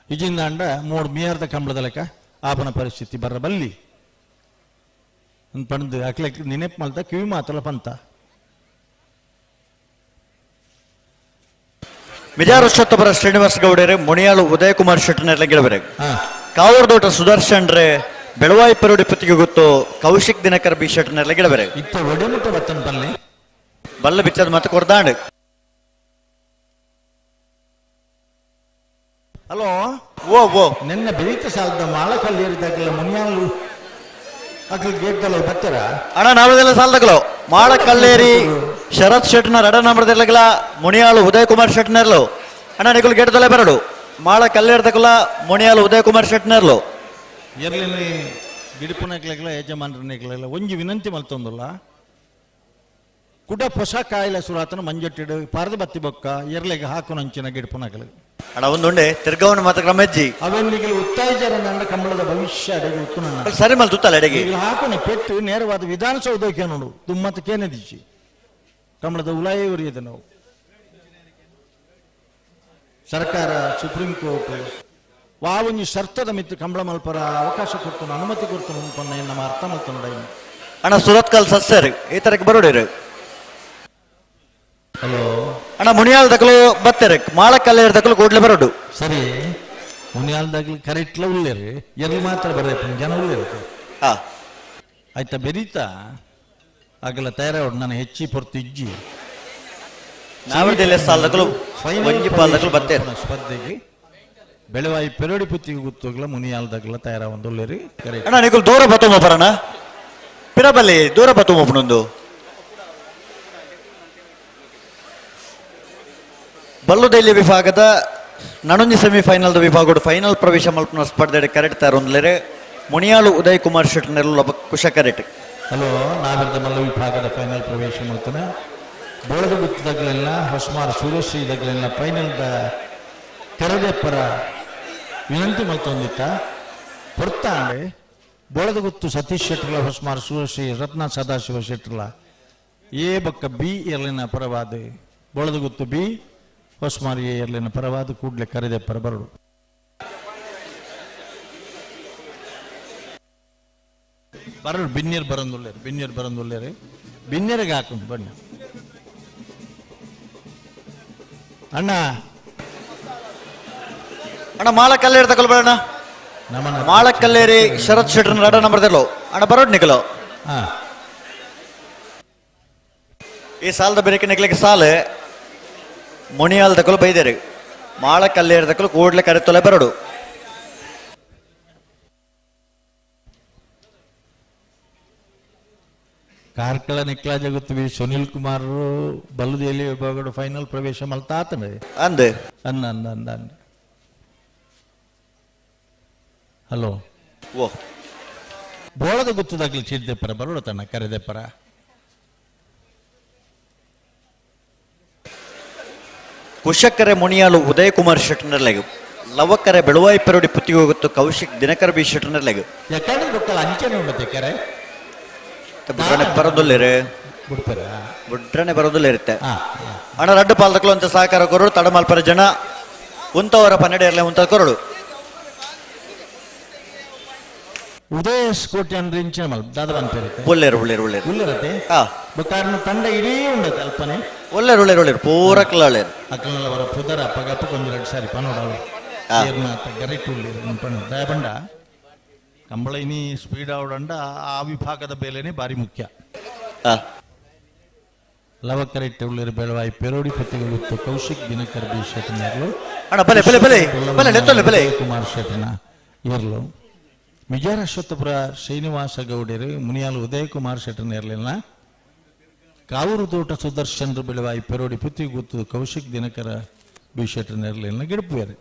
ಇಜಿಂದ ಅಂಡ ಮೂಡ್ ಮಿಯಾರ್ದ ಕಂಬಳದ ಲೆಕ್ಕ ಆಪನ ಪರಿಸ್ಥಿತಿ ಬರ್ರ ಬಲ್ಲಿ ಪಂದು ಅಕ್ಲೆ ನೆನಪು ಮಲ್ತ ಕಿವಿ ಮಾತಲ್ಲ ಪಂತ. ಮಿಜಾರ್ ಅಶ್ವತ್ಥಪುರ ಶ್ರೀನಿವಾಸ್ ಗೌಡರೇ ಮುನಿಯಾಳು ಉದಯ್ ಕುಮಾರ್ ಶೆಟ್ಟನೆಲ್ಲ ಗೆಳಬರೆ ಕಾವೂರ್ದೋಟ ಸುದರ್ಶನ್ ರೇ ಬೆಳವಾಯಿ ಪರುಡಿ ಪುತ್ತಿಗೆ ಗೊತ್ತು ಕೌಶಿಕ್ ದಿನಕರ್ ಬಿ ಶೆಟ್ಟನೆಲ್ಲ ಗೆಳಬರೆ ಇತ್ತ ಒಡೆಮುಟ್ಟ ಬತ್ತನ್ ಪಲ್ಲೆ ಬಲ್ಲ ಬಿಚ್ಚದ ಮತ್ತೆ ಕೊರ್ದಾಂಡ್. ಹಲೋ ಓ ಓ ನಿನ್ನ ಬೆರೀತ ಸಾಲದ ಮಾಳಕಲ್ಲೇರಿದಾಗಲ್ಲ ಮುನಿಯಾಲು ಅಕ್ಲಿ ಗೇಟ್ ಬರ್ತಾರ ಅಣ್ಣ ನಾವೆಲ್ಲ ಸಾಲದಗಲು ಮಾಳಕಲ್ಲೇರಿ ಶರತ್ ಶೆಟ್ನರ್ ಅಡ ನಂಬರ್ದಿರ್ಲಗಲ ಮುನಿಯಾಳು ಉದಯ್ ಕುಮಾರ್ ಶೆಟ್ನರ್ಲು ಅಣ್ಣ ನಿಗುಲ್ ಗೇಟ್ದಲ್ಲೇ ಬರಡು ಮಾಳ ಕಲ್ಲೇರ್ದಕಲ ಮುನಿಯಾಳು ಉದಯ್ ಕುಮಾರ್ ಶೆಟ್ನರ್ಲು. ಎರ್ಲಿನಿ ಗಿಡಿಪುನಕ್ಲೆಗ್ಲ ಯಜಮಾನ್ರನಿಗ್ಲೆಲ್ಲ ಒಂಜಿ ವಿನಂತಿ ಮಲ್ತೊಂದುಲ್ಲ ಕುಡ ಹೊಸ ಕಾಯಿಲೆ ಸುರಾತನ ಮಂಜಟ್ಟಿಡು ಪಾರದ ಬತ್ತಿ ಬೊಕ್ಕ ಎರ್ಲೆಗೆ ಹಾಕುನಂಚಿನ ಗಿಡಿಪುನಕಲು. ಅಣ್ಣ ಒಂದುಂಡೆ ತಿರ್ಗವನ ಮಾತ್ರ ಕ್ರಮೆಜ್ಜಿ ಅವನಿಗೆ ಉತ್ತಾಯ ನನ್ನ ಕಂಬಳದ ಭವಿಷ್ಯ ಅಡೆಗೆ ಉತ್ತು ಸರಿ ಮಲ್ ತುತ್ತಲ್ಲ ಅಡೆಗೆ ಹಾಕೋಣ ಪೆಟ್ಟು ನೇರವಾದ ವಿಧಾನಸೌಧಕ್ಕೆ ನೋಡು ತುಮ್ಮತ್ತಕ್ಕೇನೆ ದಿಚ್ಚಿ ಕಂಬಳದ ಉಲಾಯೇ ಉರಿಯದೆ ನಾವು ಸರ್ಕಾರ ಸುಪ್ರೀಂ ಕೋರ್ಟ್ ವಾವೊಂಜಿ ಶರ್ತದ ಮಿತ್ತು ಕಂಬಳ ಮಲ್ಪರ ಅವಕಾಶ ಕೊಡ್ತಾನೆ ಅನುಮತಿ ಕೊಡ್ತಾನೆ ಉಂಪನ್ನ ನಮ್ಮ ಅರ್ಥ ಮಲ್ತೊಂಡ. ಅಣ್ಣ ಸುರತ್ಕಲ್ ಸಸ್ಯರು ಈ ತರಕ್ಕೆ ಬರೋಡಿರು. ಹಲೋ ಅಣ್ಣ ಮುನಿಯಾಲ್ ದಕಲು ಬತ್ತಾರೆ ಮಾಳಕಲ್ಲೇರ್ ದಕಲು ಕೂಡ್ಲೆ ಬರೋಡು. ಸರಿ ಮುನಿಯಾಲ್ ದಕಲು ಕರೆಕ್ಟ್ಲ ಉಳ್ಳೇರಿ ಎಲ್ಲಿ ಮಾತ್ರ ಬರಬೇಕು ಜನ ಉಳ್ಳೇರು. ಆಯ್ತಾ ಬೆರೀತಾ ಆಗಲ ತಯಾರ ನಾನು ಹೆಚ್ಚಿ ಪೊರ್ತು ಇಜ್ಜಿ ನಾವರ್ದೆಲ್ಲ ಸಾಲದಕಲು ಒಂಜಿ ಪಾಲ್ದಕಲು ಬತ್ತೇರು ಸ್ಪರ್ಧೆಗೆ ಬೆಳವಾಯಿ ಪೆರಡಿ ಪುತ್ತಿಗೆ ಗೊತ್ತೋಗ್ಲ ಮುನಿಯಾಲ್ದಾಗಲ ತಯಾರ ಒಂದು ಉಳ್ಳೇರಿ ಕರೆಕ್ಟ್. ಅಣ್ಣ ನಿಗುಲ್ ದೂರ ಬತ್ತೊಮ್ಮ ಬರೋಣ ಪಿರಬಲ್ಲಿ ದೂರ ಬತ್ತೊಮ್ಮಪ್ಪನೊಂದು ಬಲ್ಲುದೈಲಿ ವಿಭಾಗದ ನನೊಂಜಿ ಸೆಮಿಫೈನಲ್ ವಿಭಾಗದ ಫೈನಲ್ ಪ್ರವೇಶ ಮಲ್ಪನ ಸ್ಪರ್ಧೆ ಕರೆಕ್ಟ್ ತರೊಂದ್ಲೇರೆ ಮುನಿಯಾಳು ಉದಯ್ ಕುಮಾರ್ ಶೆಟ್ಟನೆಲ್ಲ ಕುಶ ಕರೆಕ್ಟ್. ಹಲೋ ನಾವಿರದ ಮಲ್ಲ ವಿಭಾಗದ ಫೈನಲ್ ಪ್ರವೇಶ ಮಲ್ತನ ಬೋಳದ ಗುತ್ತದಗಲೆಲ್ಲ ಹೊಸ್ಮಾರ್ ಸೂರ್ಯಶ್ರೀ ದಗಲೆಲ್ಲ ಫೈನಲ್ ತೆರದೆಪ್ಪರ ವಿನಂತಿ ಮಲ್ತೊಂದಿತ್ತ ಹೊರ್ತಾಂಡೆ ಬೋಳದ ಗುತ್ತು ಸತೀಶ್ ಶೆಟ್ಟರ್ಲ ಹೊಸ್ಮಾರ್ ಸೂರ್ಯಶ್ರೀ ರತ್ನ ಸದಾಶಿವ ಶೆಟ್ಟರ್ಲ ಎ ಬಕ್ಕ ಬಿ ಎರ್ಲಿನ ಪರವಾದ ಬೋಳದ ಗುತ್ತು ಬಿ ಹೊಸ್ಮಾರ್ ಎ ಎರ್ಲಿನ ಪರವಾದ ಕೂಡ್ಲೆ ಕರೆದೆಪ್ಪರ ಬರಡು. ಬರಡು ಬಿನ್ನೀರು ಬರಂದುಲ್ಲೇರು ಬಿನ್ನೀರು ಬರಂದುಲ್ಲೇರು ಬಿನ್ನೀರಿಗೆ ಹಾಕೊಂಡು ಬನ್ನಿ ಅಣ್ಣ. ಅಣ್ಣ ಮಾಳಕಲ್ಲೇರಿ ತಗೊಳ್ ಬರೋಣ ಮಾಳಕಲ್ಲೇರಿ ಶರತ್ ಶೆಟ್ಟರ್ ನಡ ನಂಬರ್ದಲ್ಲೋ ಅಣ್ಣ ಬರೋಡ್ ನಿಕಲೋ. ಈ ಸಾಲದ ಬೆರಕೆ ನಿಕ್ಲಿಕ್ಕೆ ಸಾಲ ಮುನಿಯಾಲ್ ತಕೊಲು ಬೈದೇರಿ ಮಾಳಕಲ್ಲೇರಿ ತಕೊಲು ಕೂಡ್ಲೆ ಕರೆತೊಲೆ ಬರೋಡು. ಕಾರ್ಕಳ ನಿಕ್ಲಾ ಜಗತ್ವಿ ಸುನಿಲ್ ಕುಮಾರ್ ಬಲ್ಲದೇಲಿ ವಿಭಾಗದ ಫೈನಲ್ ಪ್ರವೇಶ ಮಲ್ತಾತನೆ ಅಂದೆ ಅನ್ನ ಅಂದ ಅಂದ ಅಂದ ಹಲೋ ಓ ಬೋಳದ ಗುತ್ತದಾಗ್ಲಿ ಚೀರ್ದೆಪ್ಪರ ಬರೋಡ ತಣ್ಣ ಕರೆದೆಪ್ಪರ. ಕುಶಕ್ಕರೆ ಮುನಿಯಾಲು ಉದಯ್ ಕುಮಾರ್ ಶೆಟ್ಟನರ್ಲೆಗು ಲವಕ್ಕರೆ ಬೆಳುವಾಯಿ ಪೆರೋಡಿ ಪುತ್ತಿಗೆ ಹೋಗುತ್ತು ಕೌಶಿಕ್ ದಿನಕರ್ ಬಿ ಶೆಟ್ಟನರ್ಲೆಗು. ಯಾಕಂದ್ರೆ ಗೊತ್ತಲ್ಲ ಅಂಚನೆ ಉಂಡತೆ ಕರೆ ಬುಡ್ರನೆ ಬರೋದಿಲ್ಲ ಬುಡ್ಪರ ಬುಡ್ರನೆ ಬರೋದಿಲ್ಲ ಇರುತ್ತೆ ಅಣ್ಣ ರಡ್ಡು ಪಾಲ್ದಕ್ಲು ಅಂತ ಸಹಕಾರ ಕೊರಡು ತಡಮಾಲ್ಪರ ಜನ ಉಂತವರ ಪನ್ನೆಡೆ ಇರಲಿ ಉಂತ ಕೊರಡು. ಉದಯ ಕೋಟೆ ಅಂದ್ರೆ ಇಂಚಿನ ಮಲ್ ದಾದ ಬಂತಿರುತ್ತೆ ಒಳ್ಳೇರು ಒಳ್ಳೇರು ಒಳ್ಳೇರು ಉಳ್ಳೇರತೆ ಕಾರಣ ತಂಡ ಇಡೀ ಉಂಡತೆ ಅಲ್ಪನೆ ಒಳ್ಳೇರು ಒಳ್ಳೇರು ಒಳ್ಳೇರು ಪೂರ ಒಳ್ಳೇರು ಅಕ್ಕನೆಲ್ಲ ಅವರ ಪುದರ ಪಗಪ್ಪ ಕೊಂಜು ಸಾರಿ ಪನೋಡಾಳು ಗರೆಟ್ ಉಳ್ಳೇರು ಪಣ ದಯಬಂಡ ಕಂಬಳ ಇನಿ ಸ್ಪೀಡ್ ಆವಡಂಡ ಆ ವಿಭಾಗದ ಬೇಲೆನೆ ಭಾರಿ ಮುಖ್ಯ. ಲವಕರೆಟ್ಟೆ ಉಳ್ಳೇರು ಬೆಳವಾಯಿ ಪೆರೋಡಿ ಪತಿಗಳು ಕೌಶಿಕ್ ದಿನಕರ್ ಬಿ ಶೆಟ್ಟನರ್ಲು. ಅಣ್ಣ, ಬಲೆ, ಬಲೆ, ಬಲೆ. ಬಲೆ, ನೆತ್ತೊಲ್ಲೆ, ಬಲೆ. ಕುಮಾರ್ ಶೆಟ್ಟನ ಇರ್ಲು. ವಿಜಯ ಅಶ್ವತ್ಥಪುರ ಶ್ರೀನಿವಾಸ ಗೌಡರು ಮುನಿಯಾಲು ಉದಯ ಕುಮಾರ್ ಶೆಟ್ಟನ ಇರಲಿಲ್ಲ. ಕಾವೂರು ತೋಟ ಸುದರ್ಶನ್ ಬೆಳವಾಯಿ ಪೆರೋಡಿ ಪುತ್ತಿ ಗುತ್ತು ಕೌಶಿಕ್ ದಿನಕರ ಬಿ ಶೆಟ್ಟನ ಇರಲಿಲ್ಲ ಗಿಡಪುವೇರು.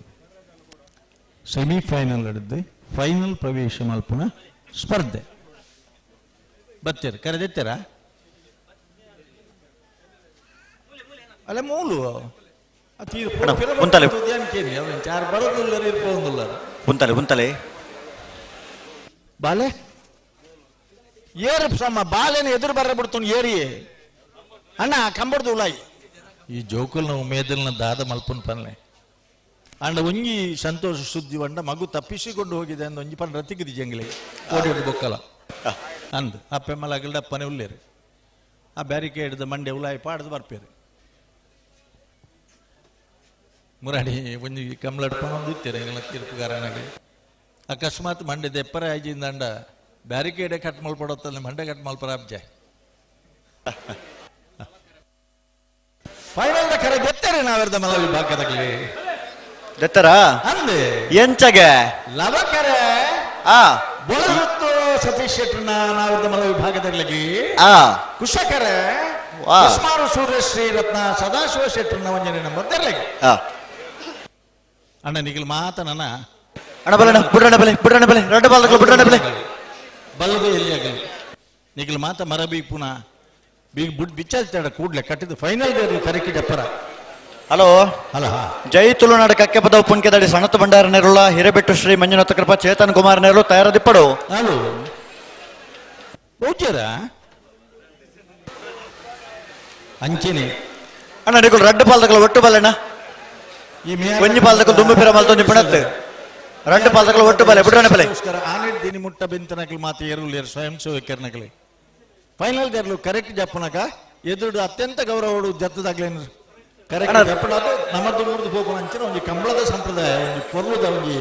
ಸೆಮಿಫೈನಲ್ ನಡೆದು ಫೈನಲ್ ಪ್ರವೇಶ ಮಲ್ಪುನ ಸ್ಪರ್ಧೆ ಬತ್ತೀರ ಕರೆದಿತ್ತೀರಾ ಅಲ್ಲ ಮೂಲು ಉಂತಲೆ. ಚಾರ್ ಬರೋದಿಲ್ಲ ಇರ್ಪೊಂದುಲ್ಲ ಉಂತಲೆ ಉಂತಲೆ ಬಾಲೆ ಏರು ಸಮ ಬಾಲೆನ ಎದುರು ಬರ ಬಿಡ್ತು ಏರಿ ಅಣ್ಣ ಕಂಬಡ್ದು ಉಲಾಯಿ ಈ ಜೋಕುಲ್ನ ಉಮೇದಲ್ನ ದಾದ ಮಲ್ಪುನ್ ಪನ್ಲೆ ಅಂಡ ಒಂಜಿ ಸಂತೋಷ ಸುದ್ದಿ వంಡ ಮಗು ತಪ್ಪಿಸಿಕೊಂಡು ಹೋಗಿದೆ ಅಂದ ಒಂಜಿ ಪನ್ ರತಿಗಿದಿ ಜಂಗ್ಲಿ ಓಡಿ ಬೊಕ್ಕಲ ಅಂದ್ ಅಪ್ಪೆ ಮಲಗಲ್ಡ ಅಪ್ಪನೆ ಉಲ್ಲೇರು ಆ ಬ್ಯಾರಿಕೇಡ್ದ ಮಂಡೆ ಉಲಾಯಿ ಪಾಡ್ದು ಬರ್ಪೇರು ಮುರಾಡಿ ಒಂಜಿ ಕಮ್ಲಡ್ ಪನೊಂದು ಇತ್ತೀರ ಎಂಗ್ಲ ತೀರ್ಪುಗಾರನಾಗಿ ಅಕಸ್ಮಾತ್ ಮಂಡೆ ದೆಪ್ಪರ ಆಯ್ಜಿಂದಂಡ ಬ್ಯಾರಿಕೇಡೆ ಕಟ್ ಮಲ್ಪಡತ್ತಲ್ಲ ಮಂಡೆ ಕಟ್ ಮಲ್ಪರ ಅಬ್ಜೆ ಫೈನಲ್ the ಖರೆ ದೆತ್ತರೆ ನಾವೆರ್ದ ಮಲ್ಲ ವಿಭಾಗದಾಗಲಿ ದೆತ್ತರ ಅಂದೆ ಎಂಚಗೆ ಲವಕರೆ ಆ ಬೊಳಗುತ್ತು ಸತೀಶ್ ಶೆಟ್ಟರ್ನ ನಾವೆರ್ದ ಮಲ್ಲ ವಿಭಾಗದಾಗಲಿ ಆ ಕುಶಕರೆ ವಾ. ಕುಸ್ಮಾರು ಸೂರ್ಯಶ್ರೀ ರತ್ನ ಸದಾಶಿವ ಶೆಟ್ಟರ್ನ ಒಂಜನೆ ನಂಬರ್ ದೆರ್ಲಗಿ ಆ ಅಣ್ಣ ನಿಗಲ್ ಮಾತನನ ಅಣ್ಣ ಬಲೆ ಅಣ್ಣ ಬುಡ್ರಣ್ಣ ಬಲೆ ಬುಡ್ರಣ್ಣ ಬಲೆ ರಡ್ಡ ಬಾಲ್ದಗಳು ಬುಡ್ರಣ್ಣ ಬಲೆ ಬಲ್ಲದು ಎಲ್ಲಿ ಆಗಲಿ ನಿಗಲ್ ಮಾತ ಮರ ಬೀಗ್ ಪುನಃ ಬೀಗ್ ಬುಡ್ ಬಿಚ್ಚಾಲ್ತಾಡ ಕೂಡ್ಲೆ ಕಟ್ಟಿದ್ದು ಫೈನಲ್ ದೇರ್ಲು ಕರೆಕಿಡಪ್ಪರ ಹಲೋ ಹಲೋ ಜೈ ತುಳುನಾಡು ಕಕ್ಕೆ ಪದವು ಪುಣ್ಕೆದಡಿ ಸಣತ ಭಂಡಾರ ನೆರುಳ ಹಿರೇಬೆಟ್ಟು ಶ್ರೀ ಮಂಜುನಾಥ ಕೃಪಾ ಚೇತನ್ ಕುಮಾರ್ ನೆರಳು ತಯಾರದಿಪ್ಪಡು. ಹಲೋ ಪೂಜ್ಯರ ಅಂಚೆನೆ ಅಣ್ಣ ನಿಗುಲ್ ರಡ್ಡು ಪಾಲ್ದಗಳು ಒಟ್ಟು ಬಲ್ಲಣ್ಣ ಈ ಒಂಜಿ ಪಾಲ್ದಗಳು ದುಂಬು ಪಿರ ಮಲ್ತೊಂಜಿ ಪುಣತ್ತು ರಡ್ಡು ಪಾಲ್ದಗಳು ಒಟ್ಟು ಬಲೆ ಬುಡ್ರಣ್ಣ ಬಲೆ. ಆನೆಡ್ ದಿನಿ ಮುಟ್ಟ ಬೆಂತನಕಲು ಮಾತ ಏರುಲೇರು ಸ್ವಯಂ ಸೇವಕರ್ನಕಲಿ ಫೈನಲ್ ದೇರ್ಲು ಕರೆಕ್ಟ್ ಜಪ್ಪನಕ ಎದುರು ಅತ್ಯಂತ ಗೌರವಡು ಜತ್ತದಾಗ್ಲೇನು ಕರೆಕ್ಟ್ ಜಪ್ಪನ ನಮ್ಮದು ಮುರಿದು ಹೋಗೋಣ ಅಂಚಿನ ಒಂಜಿ ಕಂಬಳದ ಸಂಪ್ರದಾಯ ಒಂಜಿ ಪೊರ್ಲುದ ಒಂಜಿ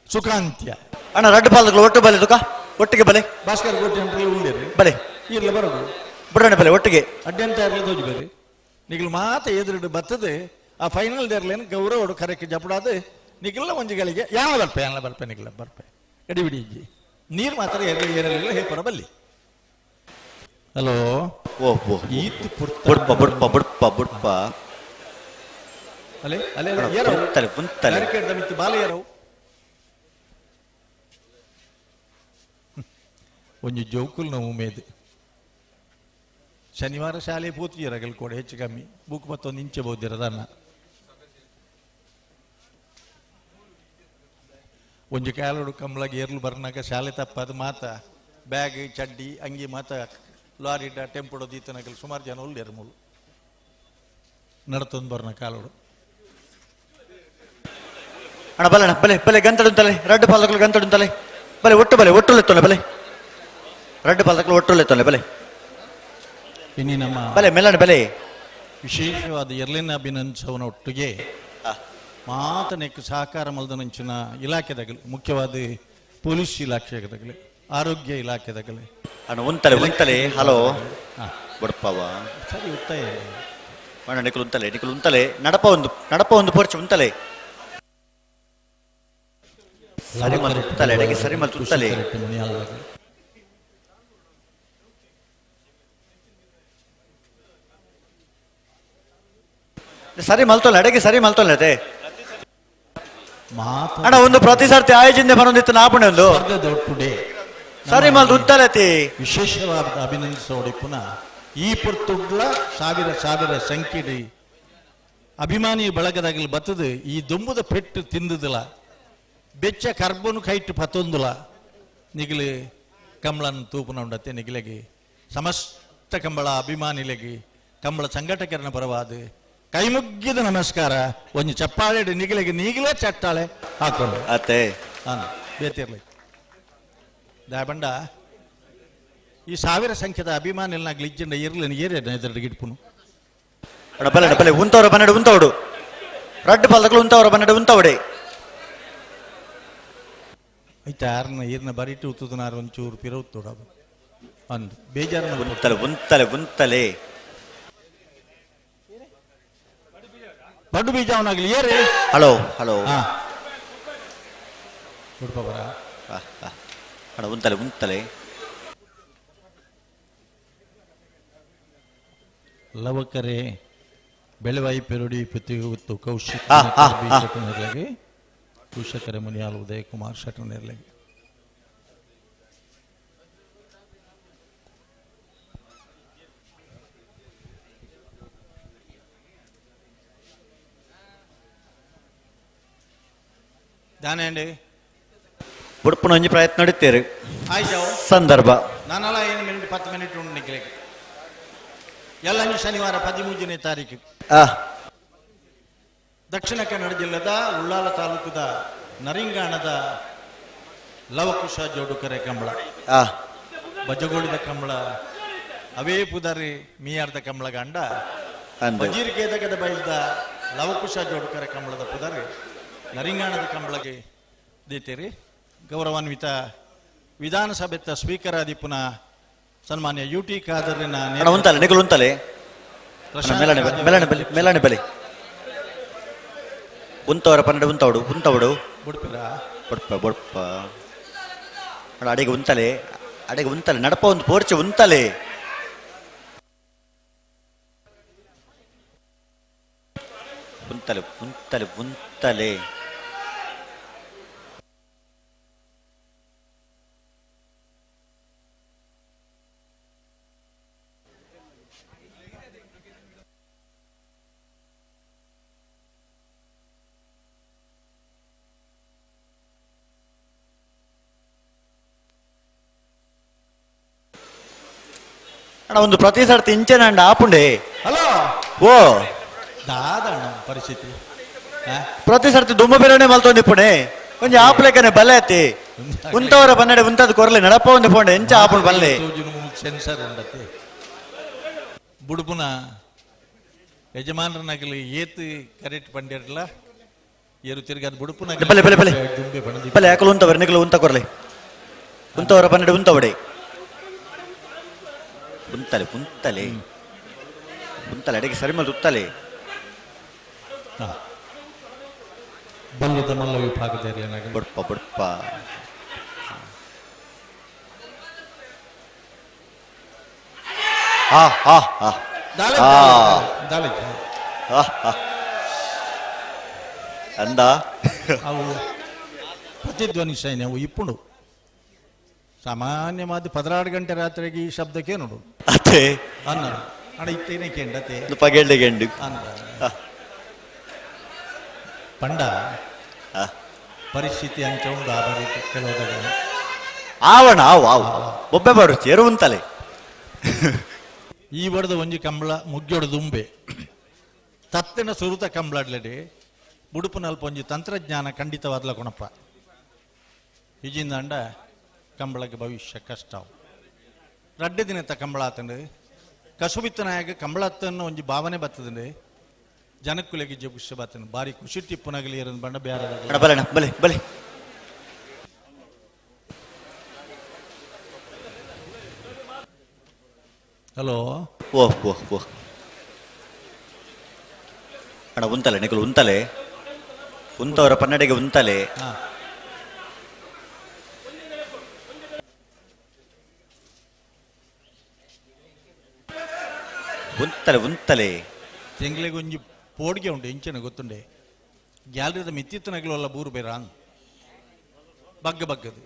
ಸುಖಾಂತ್ಯ. ಅಣ್ಣ ರಡ್ಡು ಪಾಲ್ದಗಳು ಒಟ್ಟು ಬಲೆ ತುಕ ಒಟ್ಟಿಗೆ ಬಲೆ. ಭಾಸ್ಕರ್ ಕೋಟೆ ಅಂಟ್ರಲ್ಲಿ ಉಳ್ಳೇರಿ ಬಲೆ ಇರ್ಲ ಬರೋದು ಬುಡ್ರಣ್ಣ ಬಲೆ ಒಟ್ಟಿಗೆ ಅಡ್ಡಂತ ಇರ್ಲಿ ತೋಜಿ ಬರ್ರಿ ನಿಗಲು ಮಾತ ಎದುರುಡು ಬರ್ತದೆ ಆ ಫೈನಲ್ ದೇರ್ಲೇನು ಗೌರವಡು ಕರೆಕ್ಟ್ ಜಪಡಾದ ನಿಗಲ್ಲ ಒಂಜಿಗಳಿಗೆ ಯಾವ ಬರ್ಪೆ ಯಾನ ಬರ್ಪೆ ನಿಗಲ ಬರ್ಪೆ ಗಡಿಬಿಡಿ ಇಜ್ಜಿ ನೀರು ಮಾತ್ರ ಏರಲಿ ಏರಲಿಲ್ಲ ಹೇಪರ ಬಲ್ಲಿ. ಹಲೋ ಓ ಓ ಈತ್ ಪುರ್ತ ಬುಡ್ಪ ಬುಡ್ಪ ಬುಡ್ಪ ಬುಡ್ಪ ಅಲೆ ಅಲೆ ಅಲೆ ಏರವು ಉಂತಲೆ ಉಂತಲೆ ಬ್ಯಾರಿಕೇಡ್ ಮಿತ್ತು ಬಾಲ ಏರವು ಒಂಜಿ ಜೋಕುಲ್ನ ಉಮೇದು ಶನಿವಾರ ಶಾಲೆ ಪೂತಿಯರಗಲ್ ಕೂಡ ಹೆಚ್ಚು ಕಮ್ಮಿ ಬುಕ್ ಮತ್ತೊಂದು ಇಂಚೆ ಬೋದಿರದನ್ನ ಒಂಜಿ ಕಾಲೋಡು ಕಂಬಳಗೆ ಏರ್ಲು ಬರ್ನಾಗ ಶಾಲೆ ತಪ್ಪದು ಮಾತ ಬ್ಯಾಗ್ ಚಡ್ಡಿ ಅಂಗಿ ಮಾತ ಲಾರಿಡ ಟೆಂಪುಡೋ ದೀತನಗಲ್ ಸುಮಾರು ಜನ ಉಳ್ಳೇರು ಮೂಲು ನಡತೊಂದು ಬರ್ನ ಕಾಲೋಡು. ಅಣ್ಣ ಬಲೆ ಅಣ್ಣ ಬಲೆ ಬಲೆ ಗಂತಡುಂತಲೆ ರಡ್ಡು ಪಾಲ್ದಗಳು ಗಂತಡುಂತಲೆ ಬಲೆ ಒಟ್ಟು ಬಲೆ ಒಟ್ಟು ಲೆತ್ತೊಲೆ ಬಲೆ ರಡ್ಡು ಪಾಲ್ದಗಳು ಒಟ್ಟು ಲೆತ್ತೊಲೆ ಬಲೆ ಇನ್ನು ನಮ್ಮ ಬಲೆ ಮೆಲ್ಲಣ ಬಲೆ ವಿಶೇಷವಾದ ಎರ್ಲಿನ ಅಭಿನಂದಿಸವನ ಒಟ್ಟಿಗೆ ಮಾತನೆಕ್ಕು ಸಹಕಾರ ಮಲ್ದನಂಚಿನ ಇಲಾಖೆದಾಗಲಿ ಮುಖ್ಯವಾದ ಪೊಲೀಸ್ ಇಲಾಖೆದಾಗಲಿ ಆರೋಗ್ಯ ಇಲಾಖೆದಾಗಲಿ ಅಣ್ಣ ಉಂತಲೆ ಉಂತಲೆ ಹಲೋ ಬಡ್ಪವ ಸರಿ ಉತ್ತಾಯ ಅಣ್ಣ ನಿಕುಲು ಉಂತಲೆ ನಿಕುಲು ಉಂತಲೆ ನಡಪ ಒಂದು ನಡಪ ಒಂದು ಪೋರ್ಚ್ ಉಂತಲೆ ಸರಿ ಮಲ್ತು ಉಂತಲೆ ಅಡಗೆ ಸರಿ ಮಲ್ತು ಉಂತಲೆ. ಸರಿ ಮಲ್ತೊಲ್ಲ ಅಡಗೆ ಸರಿ ಮಲ್ತೊಲ್ಲ ಅದೇ ಅಣ್ಣ ಒಂದು ಪ್ರತಿ ಸರ್ತಿ ಆಯೋಜನೆ ಬರೋದಿತ್ತು ನಾಪಣೆ ಒಂದು ಸರಿ ಮಲ್ತು ಉಂತಲೆ ವಿಶೇಷವಾದ ಅಭಿನಂದಿಸೋಡಿ ಪುನಃ ಈ ಪುರ್ತುಡ್ಲ ಸಾವಿರ ಸಾವಿರ ಸಂಖ್ಯೆ ಅಭಿಮಾನಿ ಬಳಗದಾಗಲಿ ಬತ್ತದು ಈ ದೊಂಬುದ ಪೆಟ್ಟು ತಿಂದದಲ ಬೆಚ್ಚ ಕರ್ಬನು ಕೈಟ್ ಪತ್ತೊಂದುಲ ನಿಗಲಿ ಕಂಬಳನ್ ತೂಪುನ ಉಂಡತ್ತೆ ನಿಗಲಗಿ ಸಮಸ್ತ ಕಂಬಳ ಅಭಿಮಾನಿಲೆಗಿ ಕಂಬಳ ಸಂಘಟಕರನ ಪರವಾದ ಕೈಮುಗ್ಗಿದ ನಮಸ್ಕಾರ ಒಂಜಿ ಚಪ್ಪಾಳೆ ನಿಗಲಿಗೆ ನೀಗಲೇ ಚಟ್ಟಾಳೆ ಹಾಕೊಂಡು ಅತ್ತೆ ಹಾಂ ಬೇತಿರ್ಲಿ ದಾಬಂಡ ಈ ಸಾವಿರ ಸಂಖ್ಯೆದ ಅಭಿಮಾನಿಲ್ನ ಗ್ಲಿಜ್ಜಂಡ ಇರ್ಲಿ ಏರಿಯ ಎದುರು ಗಿಡ್ಪುನು. ಅಣ್ಣ ಬಲೆ ಅಣ್ಣ ಬಲೆ ಉಂತವ್ರ ಬನ್ನಡು ಉಂತವಡು ರಡ್ಡು ಪಾಲ್ದಗಳು ಉಂತವ್ರ ಬನ್ನಡು ಉಂತವಡೆ ಐತ ಯಾರನ್ನ ಈರ್ನ ಬರಿಟು ಉತ್ತದನಾರು ಒಂಚೂರು ಪಿರವುತ್ತೋಡ ಅಂದ್ ಬೇಜಾರು ಉಂತಲೆ ಉಂತಲೆ ಉಂತಲೆ ಬಡ್ಡು ಬೀಜ ಅವನಾಗಲಿ ಏರಿ. ಹಲೋ ಹಲೋ ಬುಡ್ಪ ಬರ. ಅಣ್ಣ ಉಂತಲೆ ಉಂತಲೆ. ಲವಕರೆ ಬೆಳವಾಯಿ ಪೆರುಡಿ ಪೃಥ್ವಿಗುತ್ತು ಕೌಶಿಕ್ ಆ, ಆ, ಆ. ಶೆಟ್ಟನೇರ್ಲಗಿ ಕುಶಕರೆ ಮುನಿಯಾಲ್ ಉದಯ್ ಕುಮಾರ್ ಶೆಟ್ಟನೇರ್ಲಗಿ. ದಾನೇಂಡಿ ಬುಡ್ಪುನ ಒಂಜಿ ಪ್ರಯತ್ನ ನಡೀತೇರು. ಆಯ್ತು. ಸಂದರ್ಭ ನಾನಲ್ಲ ಏನು ಮಿನಿಟ್ 10 ಮಿನಿಟ್ ಉಂಡು ನಿಕ್ಲೆಗ್. ಎಲ್ಲ ಶನಿವಾರ 13ನೇ ತಾರೀಕು ದಕ್ಷಿಣ ಕನ್ನಡ ಜಿಲ್ಲೆದ ಉಳ್ಳಾಲ ತಾಲೂಕದ ನರಿಂಗಾಣದ ಲವಕುಶ ಜೋಡುಕರೆ ಕಂಬಳ, ಬಜಗೋಳಿದ ಕಂಬಳ, ಅವೇ ಪುದಾರಿ ಮೀಯಾರ್ದ ಕಂಬಳ ಗಂಡ ಬಜೀರ್ ಕೇದಗದ ಬೈಲ್ದ ಲವಕುಶ ಜೋಡುಕರೆ ಕಂಬಳದ ಪುದಾರಿ ನರಿಂಗಾಣದ ಕಂಬಳಗೆ ದೀತೀರಿ. ಗೌರವಾನ್ವಿತ ವಿಧಾನಸಭೆತ್ತ ಸ್ಪೀಕರ್ ಆದಿಪ್ಪುನ ಸನ್ಮಾನ್ಯ ಯು ಟಿ ಖಾದರಿನ ಅಣ್ಣ ಉಂತಲೆ ನಿಗುಲು ಉಂತಲೆ. ಮೇಲಾಣೆ ಬಲಿ ಮೇಲಾಣೆ ಬಲಿ ಮೇಲಾಣೆ ಬಲಿ ಉಂತವರ 12 ಉಂತವಡು ಉಂತವಡು ಬುಡ್ಪಿರ ಬೊಡ್ಪ ಬೊಡ್ಪ. ಅಣ್ಣ ಅಡಿಗೆ ಉಂತಲೆ ಅಡಿಗೆ ಉಂತಲೆ ನಡಪ ಒಂದು ಪೋರ್ಚೆ ಉಂತಲೆ. ಉಂತಲೆ ಉಂತಲೆ ಉಂತಲೆ. ಅಣ್ಣ ಒಂದು ಪ್ರತಿ ಸರ್ತಿ ಇಂಚೆನ ಅಂಡ ಆಪುಂಡೆ. ಹಲೋ ಓ ದಾದಣ್ಣ ಪರಿಸ್ಥಿತಿ ಪ್ರತಿ ಸರ್ತಿ ದುಮ್ಮ ಬೇರನೆ ಮಲ್ತೊಂದು ಇಪ್ಪುಣೆ ಒಂಜಿ ಆಪುಲೆಕನೆ ಬಲ್ಲೆ ಅತ್ತಿ ಉಂತವರ ಬನ್ನಡೆ ಉಂತದ ಕೊರಲೆ ನಡಪ ಒಂದು ಪೋಂಡೆ ಎಂಚ ಆಪುಂಡು ಬಲ್ಲೆ. ಸೆನ್ಸರ್ ಉಂಡತ್ತೆ ಬುಡುಪುನ ಯಜಮಾನರನಾಗಲಿ ಏತ್ ಕರೆಕ್ಟ್ ಪಂಡ್ಯರ್ಲ ಏರು ತಿರ್ಗಾದ ಬುಡುಪುನ ಬಲ್ಲೆ ಬಲ್ಲೆ ಬಲ್ಲೆ ಬಲ್ಲೆ ಯಾಕಲು ಉಂತವರ ನಿಗಲು ಉಂತ ಕೊರಲೆ ಉಂತವರ ಬನ್ನಡೆ ಉಂತವಡೆ ಉಂತಲೆ ಉಂತಲೆ ಉಂತಲೆ ಅಡಿಗೆ ಸರಿ ಮಲ್ತು ಉತ್ತಲೆ. ಬಲ್ಲದ ಮಲ್ಲ ವಿಭಾಗದ ಬೊಡ್ಪ ಬೊಡ್ಪ. ಆ ಆ ಆ ಅಂದ ಅವು ಪ್ರತಿಧ್ವನಿ ಸೈನ್ಯ ಅವು ಇಪ್ಪುಂಡು ಸಾಮಾನ್ಯವಾದ 16 ಗಂಟೆ ರಾತ್ರಿಗೆ ಈ ಶಬ್ದಕ್ಕೆ ನೋಡು ಅದೇ ಅನ್ನ ಅಣ್ಣ ಇತ್ತೇನೆ ಕೆಂಡತೆ ಪಗೆಳ್ಳೆ ಗೆಂಡು ಅಂದ ಪಂಡ ಪರಿಸ್ಥಿತಿ ಅಂಚ ಉಂಡು ಆ ಬರೀ ಕೆಲವುದಾಗ ಆವಣ ಆವು ಆವು ಬೊಬ್ಬೆ ಬರು ಚೇರು ಉಂತಲೆ. ಈ ಬಡದ ಒಂಜಿ ಕಂಬಳ ಮುಗ್ಯೋಡು ದುಂಬೆ ತತ್ತಿನ ಸುರುತ ಕಂಬಳಡ್ಲಡಿ ಬುಡುಪುನಲ್ಪ ಒಂಜಿ ತಂತ್ರಜ್ಞಾನ ಖಂಡಿತವಾದ್ಲ ಕೊಣಪ್ಪ ಇಜಿಂದಂಡ ಕಂಬಳಕ್ಕೆ ಭವಿಷ್ಯ ಕಷ್ಟ. ರಡ್ಡೆ ದಿನತ್ತ ಕಂಬಳ ಆತಂಡು ಕಸುಬಿತ್ತನಾಯಕ ಕಂಬಳತ್ತನ್ನು ಒಂಜಿ ಭಾವನೆ ಬರ್ತದಂಡೆ ಜನಕ್ಕುಲೆಗೆ ಜಗುಷ ಬರ್ತಂಡು ಬಾರಿ ಖುಷಿ ಟಿಪ್ಪುನಗಲಿ ಇರೋದು ಬಣ್ಣ ಬೇರೆ. ಬಲೆ ಬಲೆ ಬಲೆ ಹಲೋ ಓ ಓ ಓ ಅಣ್ಣ ಉಂತಲೆ ನಿಕಲು ಉಂತಲೆ ಉಂತವರ ಪನ್ನಡೆಗೆ ಉಂತಲೆ. ಉಂತಲೆ ಉಂತಲೆ ತಿಂಗಳಿಗೆ ಒಂಜಿ ಪೋಡಿಗೆ ಉಂಟು ಇಂಚನ ಗೊತ್ತುಂಡೆ ಗ್ಯಾಲರಿದ ಮಿತ್ತಿತ್ತು ನಗಲು ಬೂರು ಬೇರ ಬಗ್ಗ ಬಗ್ಗದು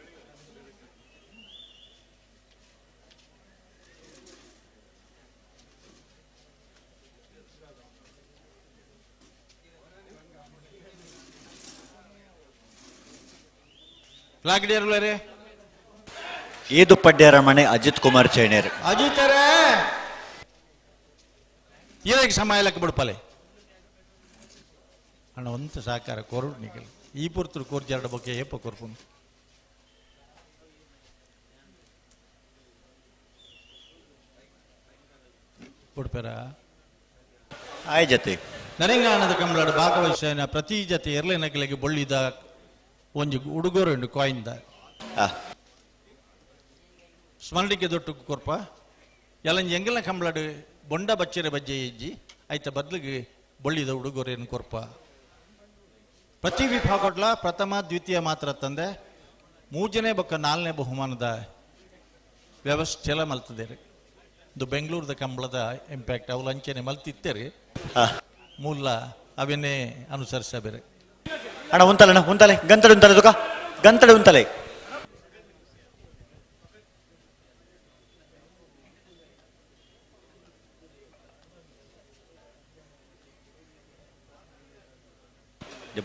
ಲಾಗಡಿಯರ್ಲರೇ ಏದು ಪಡ್ಡ್ಯಾರ ಮನೆ ಅಜಿತ್ ಕುಮಾರ್ ಚೈನೇರ್. ಅಜಿತರೇ ಇರಕ್ಕೆ ಸಮಯ ಲೆಕ್ಕ ಬಿಡ್ಪಲೆ ಅಣ್ಣ ಒಂತ ಸಹಕಾರ ಕೊರಡು ನಿಗಲ್ ಈ ಪುರ್ತರು ಕೋರ್ಜಾರಡ ಬಗ್ಗೆ ಏಪ ಕೊರ್ಪುನು ಬಿಡ್ಪೇರ ಆಯ್ ಜತೆ ನರಿಂಗಾಣದ ಕಂಬಳಾಡು ಭಾಗವಹಿಸಿನ ಪ್ರತಿ ಜತೆ ಎರ್ಲೆ ನಗಲಿಗೆ ಬೊಳ್ಳಿದ ಒಂಜಿ ಉಡುಗೊರೆ ಉಂಡು ಕಾಯಿಂದ. ಸ್ಮರಣಿಕೆ ದೊಟ್ಟು ಕೊರ್ಪ ಎಲ್ಲಂಜಿ ಎಂಗಲ ಕಂಬಳಡು ಬೊಂಡ ಬಚ್ಚರೆ ಬಜ್ಜೆ ಇಜ್ಜಿ ಐತ ಬದ್ಲಿಗೆ ಬೊಳ್ಳಿದ ಉಡುಗೊರೆಯನ್ನು ಕೊರ್ಪ. ಪ್ರತಿ ವಿಭಾಗಡ್ಲ ಪ್ರಥಮ ದ್ವಿತೀಯ ಮಾತ್ರ ತಂದೆ ಮೂಜನೇ ಬೊಕ್ಕ ನಾಲ್ನೇ ಬಹುಮಾನದ ವ್ಯವಸ್ಥೆಲ ಮಲ್ತದೇರಿ. ಇದು ಬೆಂಗಳೂರದ ಕಂಬಳದ ಇಂಪ್ಯಾಕ್ಟ್ ಅವು ಲಂಚನೆ ಮಲ್ತಿತ್ತೇರಿ ಮೂಲ ಅವನ್ನೇ ಅನುಸರಿಸ ಬೇರೆ. ಅಣ್ಣ ಉಂತಲೆ, ಅಣ್ಣ ಉಂತಲೆ, ಗಂತಡೆ ಉಂತಲೆ, ತುಕ ಗಂತಡೆ ಉಂತಲೆ.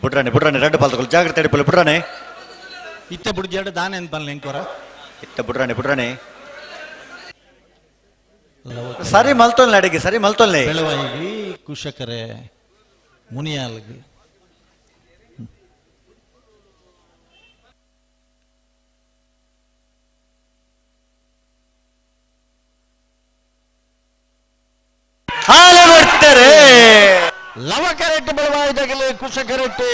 ಬುಡ್ರಾಣೆ ಬುಡ್ರಾಣೆ ರೆಡ್ ಪಾಲ್ತಗಳು ಜಾಗ್ರತೆ ಅಡಿಪಲ್ಲ ಬುಡ್ರಾಣೆ. ಇತ್ತ ಬುಡ್ಜಾಡ ದಾನೆ ಅಂತ ಪನ್ಲೆ ಎಂಕೋರ. ಇತ್ತ ಬುಡ್ರಾಣೆ ಬುಡ್ರಾಣೆ ಸರಿ ಮಲ್ತೊಲ್ಲೆ ಅಡಿಗೆ ಸರಿ ಮಲ್ತೊಲ್ಲೆ. ಬೆಳವಾಯಿಗೆ ಕುಶಕರೆ ಮುನಿಯಾಲ್ಗೆ ಹಾಲೆ ಬರ್ತಾರೆ. ಲವ ಕರೆಕ್ಟ್ ಬೆಳವಾಯಿ ತಗಲೆ ಕುಶ ಕರೆಕ್ಟ್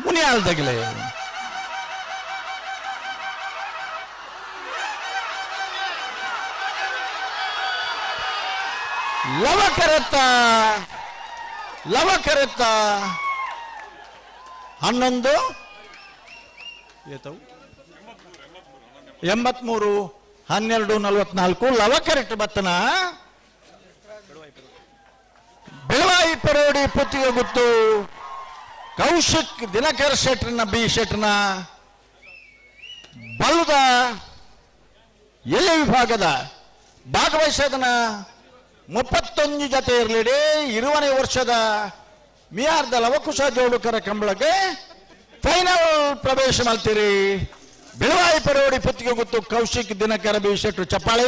ಮುನಿಯಾಲ್ ತಗಲೆ. ಲವ ಕರೆತ್ತ ಲವ ಕರೆತ್ತ 11 83 12 44 ಲವ ಕರೆಕ್ಟ್ ಬತ್ತನ ಬೆಳವಾಯಿ ಪರೋಡಿ ಪುತ್ತಿಗೆ ಗುತ್ತು ಕೌಶಿಕ್ ದಿನಕರ್ ಶೆಟ್ರನ ಬಿ ಶೆಟ್ರನ ಬಲ್ಲದ ಎಲೆ ವಿಭಾಗದ ಭಾಗವಹಿಸದನ 31 ಜೊತೆ ಇರಲಿಡಿ 20ನೇ ವರ್ಷದ ಮಿಯಾರ್ದ ಲವಕುಶ ಜೋಡುಕರ ಕಂಬಳಕ್ಕೆ ಫೈನಲ್ ಪ್ರವೇಶ ಮಾಡ್ತೀರಿ. ಬೆಳವಾಯಿ ಪರೋಡಿ ಪುತ್ತಿಗೆ ಗುತ್ತು ಕೌಶಿಕ್ ದಿನಕರ ಬಿ ಶೆಟ್ರು ಚಪ್ಪಾಳೆ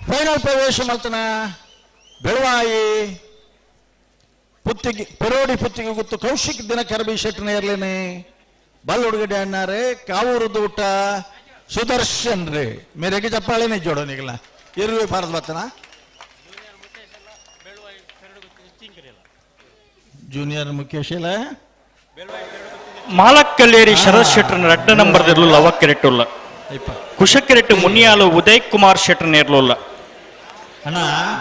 ಫೈನಲ್ ಪ್ರವೇಶ ಮಲ್ತನ ಬೆಳವಾಯಿ ಪುತ್ತಿಗೆ ಪರೋಡಿ ಪುತ್ತಿಗೆ ಗುತ್ತು ಕೌಶಿಕ್ ದಿನಕರ ಬಿ ಶೆಟ್ರನ ಇರ್ಲೇನೆ ಬಲ್ ಹುಡುಗಡೆ ಅಣ್ಣಾರೆ ಕಾವೂರು ಊಟ ಸುದರ್ಶನ್ ರೇ ಮೇರೆಗೆ ಚಪ್ಪಾಳೆನೆ ಜೋಡೋನಿಗಲ್ಲ ಇರುವೆ ಭಾರತ ಬತ್ತನ ಜೂನಿಯರ್ ಮುಖೇಶ್ ಇಲ್ಲ ಮಾಲಕ್ಕಲ್ಲೇರಿ ಶರತ್ ಶೆಟ್ಟರ್ನ ರಡ್ಡ ನಂಬರ್ ಇರಲಿಲ್ಲ ಅವಕ್ಕೆರೆಟ್ಟುಲ್ಲ ಕುಶಕ್ಕೆರೆಟ್ಟು ಮುನಿಯಾಲು ಉದಯ್ ಕುಮಾರ್ ಶೆಟ್ಟರ್ನ ಇರಲಿಲ್ಲ.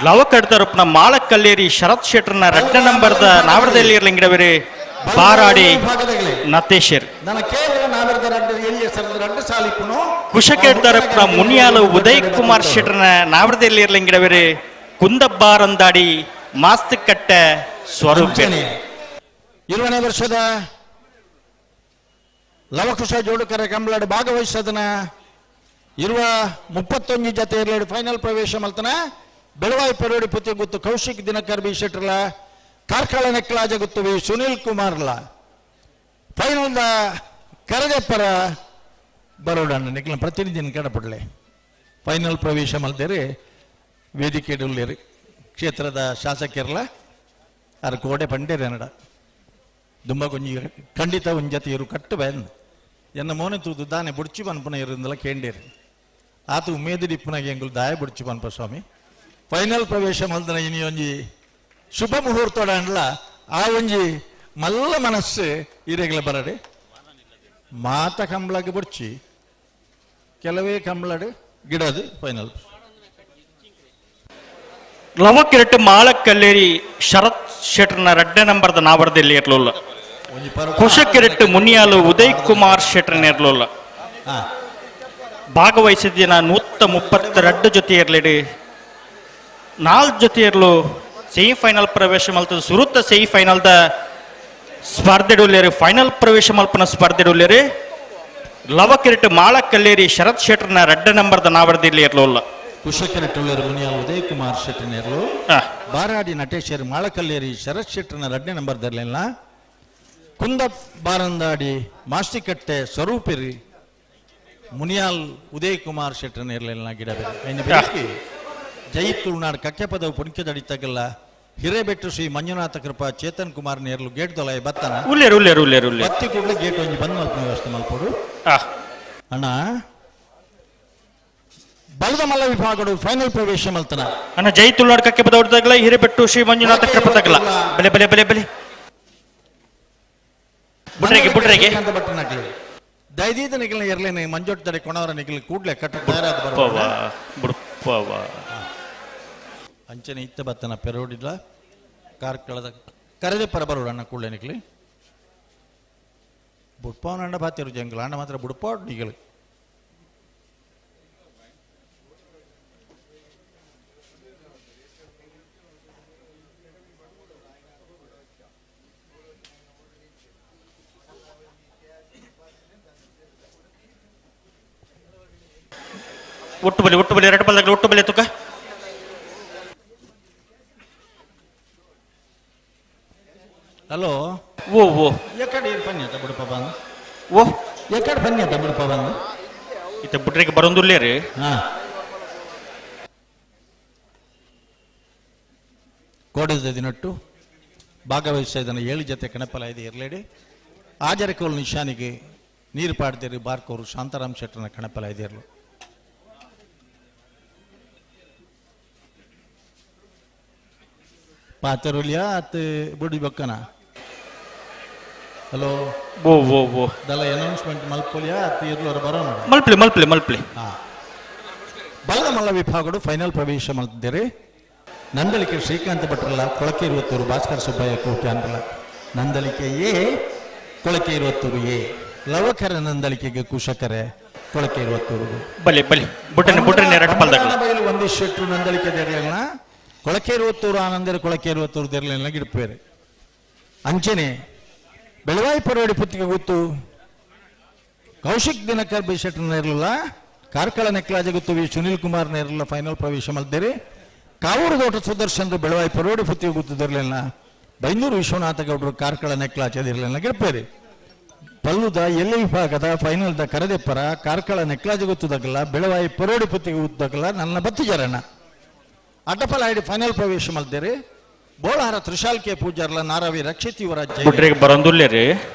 ಲವಕಡ್ತರಪ್ಪನ ಮಾಳಕ್ಕಲ್ಲೇರಿ ಶರತ್ ಶೆಟ್ಟರ್ನ ರಡ್ಡ ನಂಬರ್ದ ನಾವರದಲ್ಲಿ ಇರ್ಲಿಂಗಿಡವರಿ ಬಾರಾಡಿ ನತೇಶರ್. ಕುಶಕೆಡ್ದರಪ್ಪನ ಮುನಿಯಾಲು ಉದಯ್ ಕುಮಾರ್ ಶೆಟ್ಟರ್ನ ನಾವರದಲ್ಲಿ ಇರ್ಲಿಂಗಿಡವರಿ ಕುಂದಬ್ಬಾರಂದಾಡಿ ಮಾಸ್ತಿಕಟ್ಟೆ ಸ್ವರೂಪ. 20ನೇ ವರ್ಷದ ಲವಕುಶ ಜೋಡುಕರ ಕಂಬಳಾಡು ಭಾಗವಹಿಸದನ ಇರುವ 31 ಜೊತೆ ಇರಲೇಡು ಫೈನಲ್ ಪ್ರವೇಶ ಮಲ್ತನ ಬೆಳವಾಯಿ ಪರೋಡಿ ಪುತಿ ಗುತ್ತು ಕೌಶಿಕ್ ದಿನಕರ್ ಬಿ ಶೆಟ್ಟರ್ಲ ಕಾರ್ಕಳ ನೆಕ್ಕಲಾಜ ಗುತ್ತು ವಿ ಸುನಿಲ್ ಕುಮಾರ್ಲ ಫೈನಲ್ the ಕರದೆಪ್ಪರ ಬರೋಡಣ್ಣ ನಿಕ್ಲ ಪ್ರತಿನಿಧಿನ ಕಡಪಡ್ಲೆ ಫೈನಲ್ ಪ್ರವೇಶ ಮಲ್ತೇರಿ ವೇದಿಕೆ ಉಳ್ಳೇರಿ ಕ್ಷೇತ್ರದ ಶಾಸಕಿರಲ ಅರ್ ಕೋಡೆ ಪಂಡೇರಿ ನಡ ದುಂಬ ಕೊಂಜಿ ಖಂಡಿತ ಒಂಜಿ ಜತೆ ಇರು ಕಟ್ಟು ಬಯನ್ ಎನ್ನ ಮೋನೆ ತೂದು ದಾನೆ ಬುಡ್ಚಿ ಪನ್ಪುನ ಇರುಂದಲ ಕೇಂಡೇರಿ ಆತು ಉಮೇದು ಡಿಪ್ಪುನಾಗ ಎಂಗುಲು ದಾಯ ಬುಡ್ಚಿ ಪನ್ಪ ಸ್ವಾಮಿ ಫೈನಲ್ ಪ್ರವೇಶ ಮಲ್ದನ ಇನಿ ಒಂಜಿ ಶುಭ ಮುಹೂರ್ತೋಡ ಅಂಡ್ಲ ಆ ಒಂಜಿ ಮಲ್ಲ ಮನಸ್ಸು ಇರೆಗ್ಲ ಬರಡೆ ಮಾತ ಕಂಬ್ಳಗ್ ಬುಡ್ಚಿ ಕೆಲವೇ ಕಂಬ್ಳಡು ಗಿಡದು ಫೈನಲ್. ಲವಕಿರಟ್ಟು ಮಾಳಕ್ಕಲ್ಲೇರಿ ಶರತ್ ಶೆಟ್ಟರ್ನ ರಡ್ಡ ನಂಬರ್ದ ನಾವರದಲ್ಲಿ ಇರಲಿಲ್ಲ. ಕುಶಕ್ಕಿರಟ್ಟು ಮುನಿಯಾಲು ಉದಯ್ ಕುಮಾರ್ ಶೆಟ್ಟರ್ನ ಇರಲಿಲ್ಲ. ಭಾಗವಹಿಸಿದ 132 ಜೊತೆ ಇರಲಿಡಿ 4 ಜೊತೆ ಇರಲು ಸೆಮಿಫೈನಲ್ ಪ್ರವೇಶ ಮಲ್ತದ ಸುರುತ್ತ ಸೆಮಿಫೈನಲ್ದ ಸ್ಪರ್ಧೆಡುಲ್ಲೇರಿ ಫೈನಲ್ ಪ್ರವೇಶ ಮಲ್ಪನ ಸ್ಪರ್ಧೆಡುಲ್ಲೇರಿ ಲವಕಿರಟ್ಟು ಮಾಳಕ್ಕಲ್ಲೇರಿ ಶರತ್ ಶೆಟ್ಟರ್ನ ರಡ್ಡ ನಂಬರ್ದ ನಾವರದಲ್ಲಿ ಇರಲಿಲ್ಲ. ಕುಶಕೆರೆಟ್ಟುಳ್ಳರು ಮುನಿಯಾಲ್ ಉದಯ್ ಕುಮಾರ್ ಶೆಟ್ಟರ್ನೇರ್ಲು ಬಾರಾಡಿ ನಟೇಶ್ವರ್ ಮಾಳಕಲ್ಲೇರಿ ಶರತ್ ಶೆಟ್ಟರ್ನ ರಡ್ಡನೇ ನಂಬರ್ ದರ್ಲಿಲ್ಲ. ಕುಂದ ಬಾರಂದಾಡಿ ಮಾಸ್ತಿಕಟ್ಟೆ ಸ್ವರೂಪಿರಿ ಮುನಿಯಾಲ್ ಉದಯ್ ಕುಮಾರ್ ಶೆಟ್ಟರ್ನ ಇರಲಿಲ್ಲ ಗಿಡ ಬೇರೆ. ಜೈ ತುಳುನಾಡು ಕಕ್ಕೆಪದವು ಪುಣಿಕೆದಡಿ ತಗಲ್ಲ ಹಿರೇಬೆಟ್ಟು ಶ್ರೀ ಮಂಜುನಾಥ ಕೃಪಾ ಚೇತನ್ ಕುಮಾರ್ ನೇರ್ಲು ಗೇಟ್ ದೊಲಾಯ ಬತ್ತನ ಉಲ್ಲೇರು ಉಲ್ಲೇರು ಉಲ್ಲೇರು ಉಲ್ಲೇರು ಬತ್ತಿ ಕೂಡಲೇ ಗೇಟ್ ಒಂಜಿ ಬಂದ್ ಮಲ್ಪುನ ವ್ಯವಸ್ಥೆ ಮಲ್ಪೊಡು. ಅಣ್ಣ ಬಲದ ಮಲ್ಲ ವಿಭಾಗಡು ಫೈನಲ್ ಪ್ರವೇಶ ಮಲ್ತನ ಅಣ್ಣ ಜೈ ತುಳುನಾಡು ಕಕ್ಕೆಪದವು ತಗಲ ಹಿರೇಬೆಟ್ಟು ಶ್ರೀ ಮಂಜುನಾಥ ಕೃಪಾ ತಗಲ ಬೆಲೆ ಬೆಲೆ ಬೆಲೆ ಬೆಲೆ ಬುಡ್ರೆಗೆ ಬುಡ್ರೆಗೆ ಬಟ್ಟನಾಗ್ಲಿ ದಯದೀದ ನಿಗಲ ಎರ್ಲೇನೆ ಮಂಜೊಟ್ಟದಡೆ ಕೊಣವರ ನಿಗಲ ಕೂಡ್ಲೆ ಕಟ್ಟ ತಯಾರಾದ ಬುಡ್ಪವ ಬುಡ್ಪವ ಅಂಚನೆ ಇತ್ತ ಬತ್ತನ ಪೆರೋಡಿಲ್ಲ ಕಾರ್ಕಳದ ಕರೆದೆ ಪರ ಬರೋಡು ಅಣ್ಣ ಕೂಡ್ಲೆ ನಿಕ್ಲಿ ಬುಡ್ಪವನ ಅಣ್ಣ ಬಾತಿರು ಜಂಗಲ ಅಣ್ಣ ಮಾತ್ರ ಬುಡ್ಪಾಡ್ ನಿಗಲು. ಒಟ್ಟು ಬಲಿ ಒಟ್ಟು ಬಲಿ ಎರಡು ಪಲ್ದಾಗಲಿ ಒಟ್ಟು ಬಲಿ ತುಕ. ಹಲೋ. ಓ ಓ ಎಕಡೆ ಪನ್ಯತ ಬುಡಪ ಬಂದು? ಓ ಎಕಡೆ ಪನ್ಯತ ಬುಡಪ ಬಂದು? ಇತ್ತ ಬುಡ್ರಿಗೆ ಬರೋಂದುಲ್ಲೇ ರೀ. ಹಾ ಕೋಡದ ದಿನಟ್ಟು ಭಾಗವಹಿಸ್ತಾ ಏಳು ಜೊತೆ ಕಣಪಲ ಇದೆ ಇರ್ಲೇಡಿ ಆಜರಕೋಲ್ ನಿಶಾನಿಗೆ ನೀರು ಪಾಡ್ದಿರಿ ಬಾರ್ಕೋರು ಶಾಂತಾರಾಮ್ ಶೆಟ್ಟರ್ನ ಕಣಪಲ ಇದೆ ಇರಲು. ಪಾತರುಲಿಯಾ ಅತ್ ಬುಡಿ ಬೊಕ್ಕನ? ಹಲೋ. ಓ ಓ ಓ ದಲ್ಲ ಅನೌನ್ಸ್ಮೆಂಟ್ ಮಲ್ಪೊಲಿಯಾ ಅತ್ ಇರ್ಲೋರ ಬರೋಣ? ಮಲ್ಪ್ಲಿ ಮಲ್ಪ್ಲಿ ಮಲ್ಪ್ಲಿ. ಹಾ ಬಲ್ಲ ಮಲ್ಲ ವಿಭಾಗಡು ಫೈನಲ್ ಪ್ರವೇಶ ಮಾಡ್ತಿದ್ದೀರಿ. ನಂದಳಿಕೆ ಶ್ರೀಕಾಂತ ಭಟ್ರಲ್ಲ ಕೊಳಕೆ ಇರುವತ್ತೂರು ಭಾಸ್ಕರ ಸುಬ್ಬಯ್ಯ ಕೋಟೆ ಅಂದ್ರಲ್ಲ. ನಂದಳಿಕೆ ಎ ಕೊಳಕೆ ಇರುವತ್ತೂರು ಎ ಲವಕರ ನಂದಳಿಕೆಗೆ ಕುಶಕರೆ ಕೊಳಕೆ ಇರುವತ್ತೂರು. ಬಲಿ ಬಲಿ ಬುಟ್ಟನೆ ಬುಟ್ಟನೆ ಎರಡು ಪಲ್ದಾಗಲಿ. ಬಯಲು ಒಂದಿಷ್ಟು ನಂದಳಿಕೆ ದೇರ್ಲನ ಕೊಳಕೆ ಇರುವತ್ತೂರು ಆನಂದರ ಕೊಳಕೆ ಇರುವತ್ತೂರು ದೇರ್ಲೆಲ್ಲ ಗಿಡಪೇರೆ. ಅಂಚನೆ ಬೆಳವಾಯಿ ಪರೋಡಿ ಪುತ್ತಿಗೆ ಗೊತ್ತು ಕೌಶಿಕ್ ದಿನಕರ್ ಬಿ ಶೆಟ್ಟರ್ನ ಇರಲಿಲ್ಲ ಕಾರ್ಕಳ ನೆಕ್ಲಾಜ ಗೊತ್ತು ವಿ ಸುನಿಲ್ ಕುಮಾರ್ನ ಇರಲಿಲ್ಲ ಫೈನಲ್ ಪ್ರವೇಶ ಮಲ್ದೇರಿ. ಕಾವೂರು ತೋಟ ಸುದರ್ಶನ್ ಬೆಳವಾಯಿ ಪರೋಡಿ ಪುತ್ತಿಗೆ ಗೊತ್ತಿರಲಿಲ್ಲ ಬೈಂದೂರು ವಿಶ್ವನಾಥ ಗೌಡರು ಕಾರ್ಕಳ ನೆಕ್ಲಾಚದಿರಲಿಲ್ಲ ಗಿಡಪೇರಿ. ಪಲ್ಲುದ ಎಲ್ಲಿ ವಿಭಾಗದ ಫೈನಲ್ದ ಕರದೆಪ್ಪರ ಕಾರ್ಕಳ ನೆಕ್ಲಾಜ ಗೊತ್ತದಕ್ಕಲ್ಲ ಬೆಳವಾಯಿ ಪರೋಡಿ ಪುತ್ತಿಗೆ ಗೊತ್ತದಕ್ಕಲ್ಲ ನನ್ನ ಬತ್ತು ಜರಣ ಅಡ್ಡಪಲ ಐಡಿ ಫೈನಲ್ ಪ್ರವೇಶ ಮಲ್ದೇರಿ. ಬೋಳಾರ ತ್ರಿಶಾಲ್ಕೆ ಪೂಜಾರ್ಲ ನಾರಾವಿ ರಕ್ಷಿತ್ ಯುವರಾಜ್ ಜೈನ್. ಬುಡ್ರಿಗೆ ಬರೋಂದುಲ್ಲೇ ರೀ.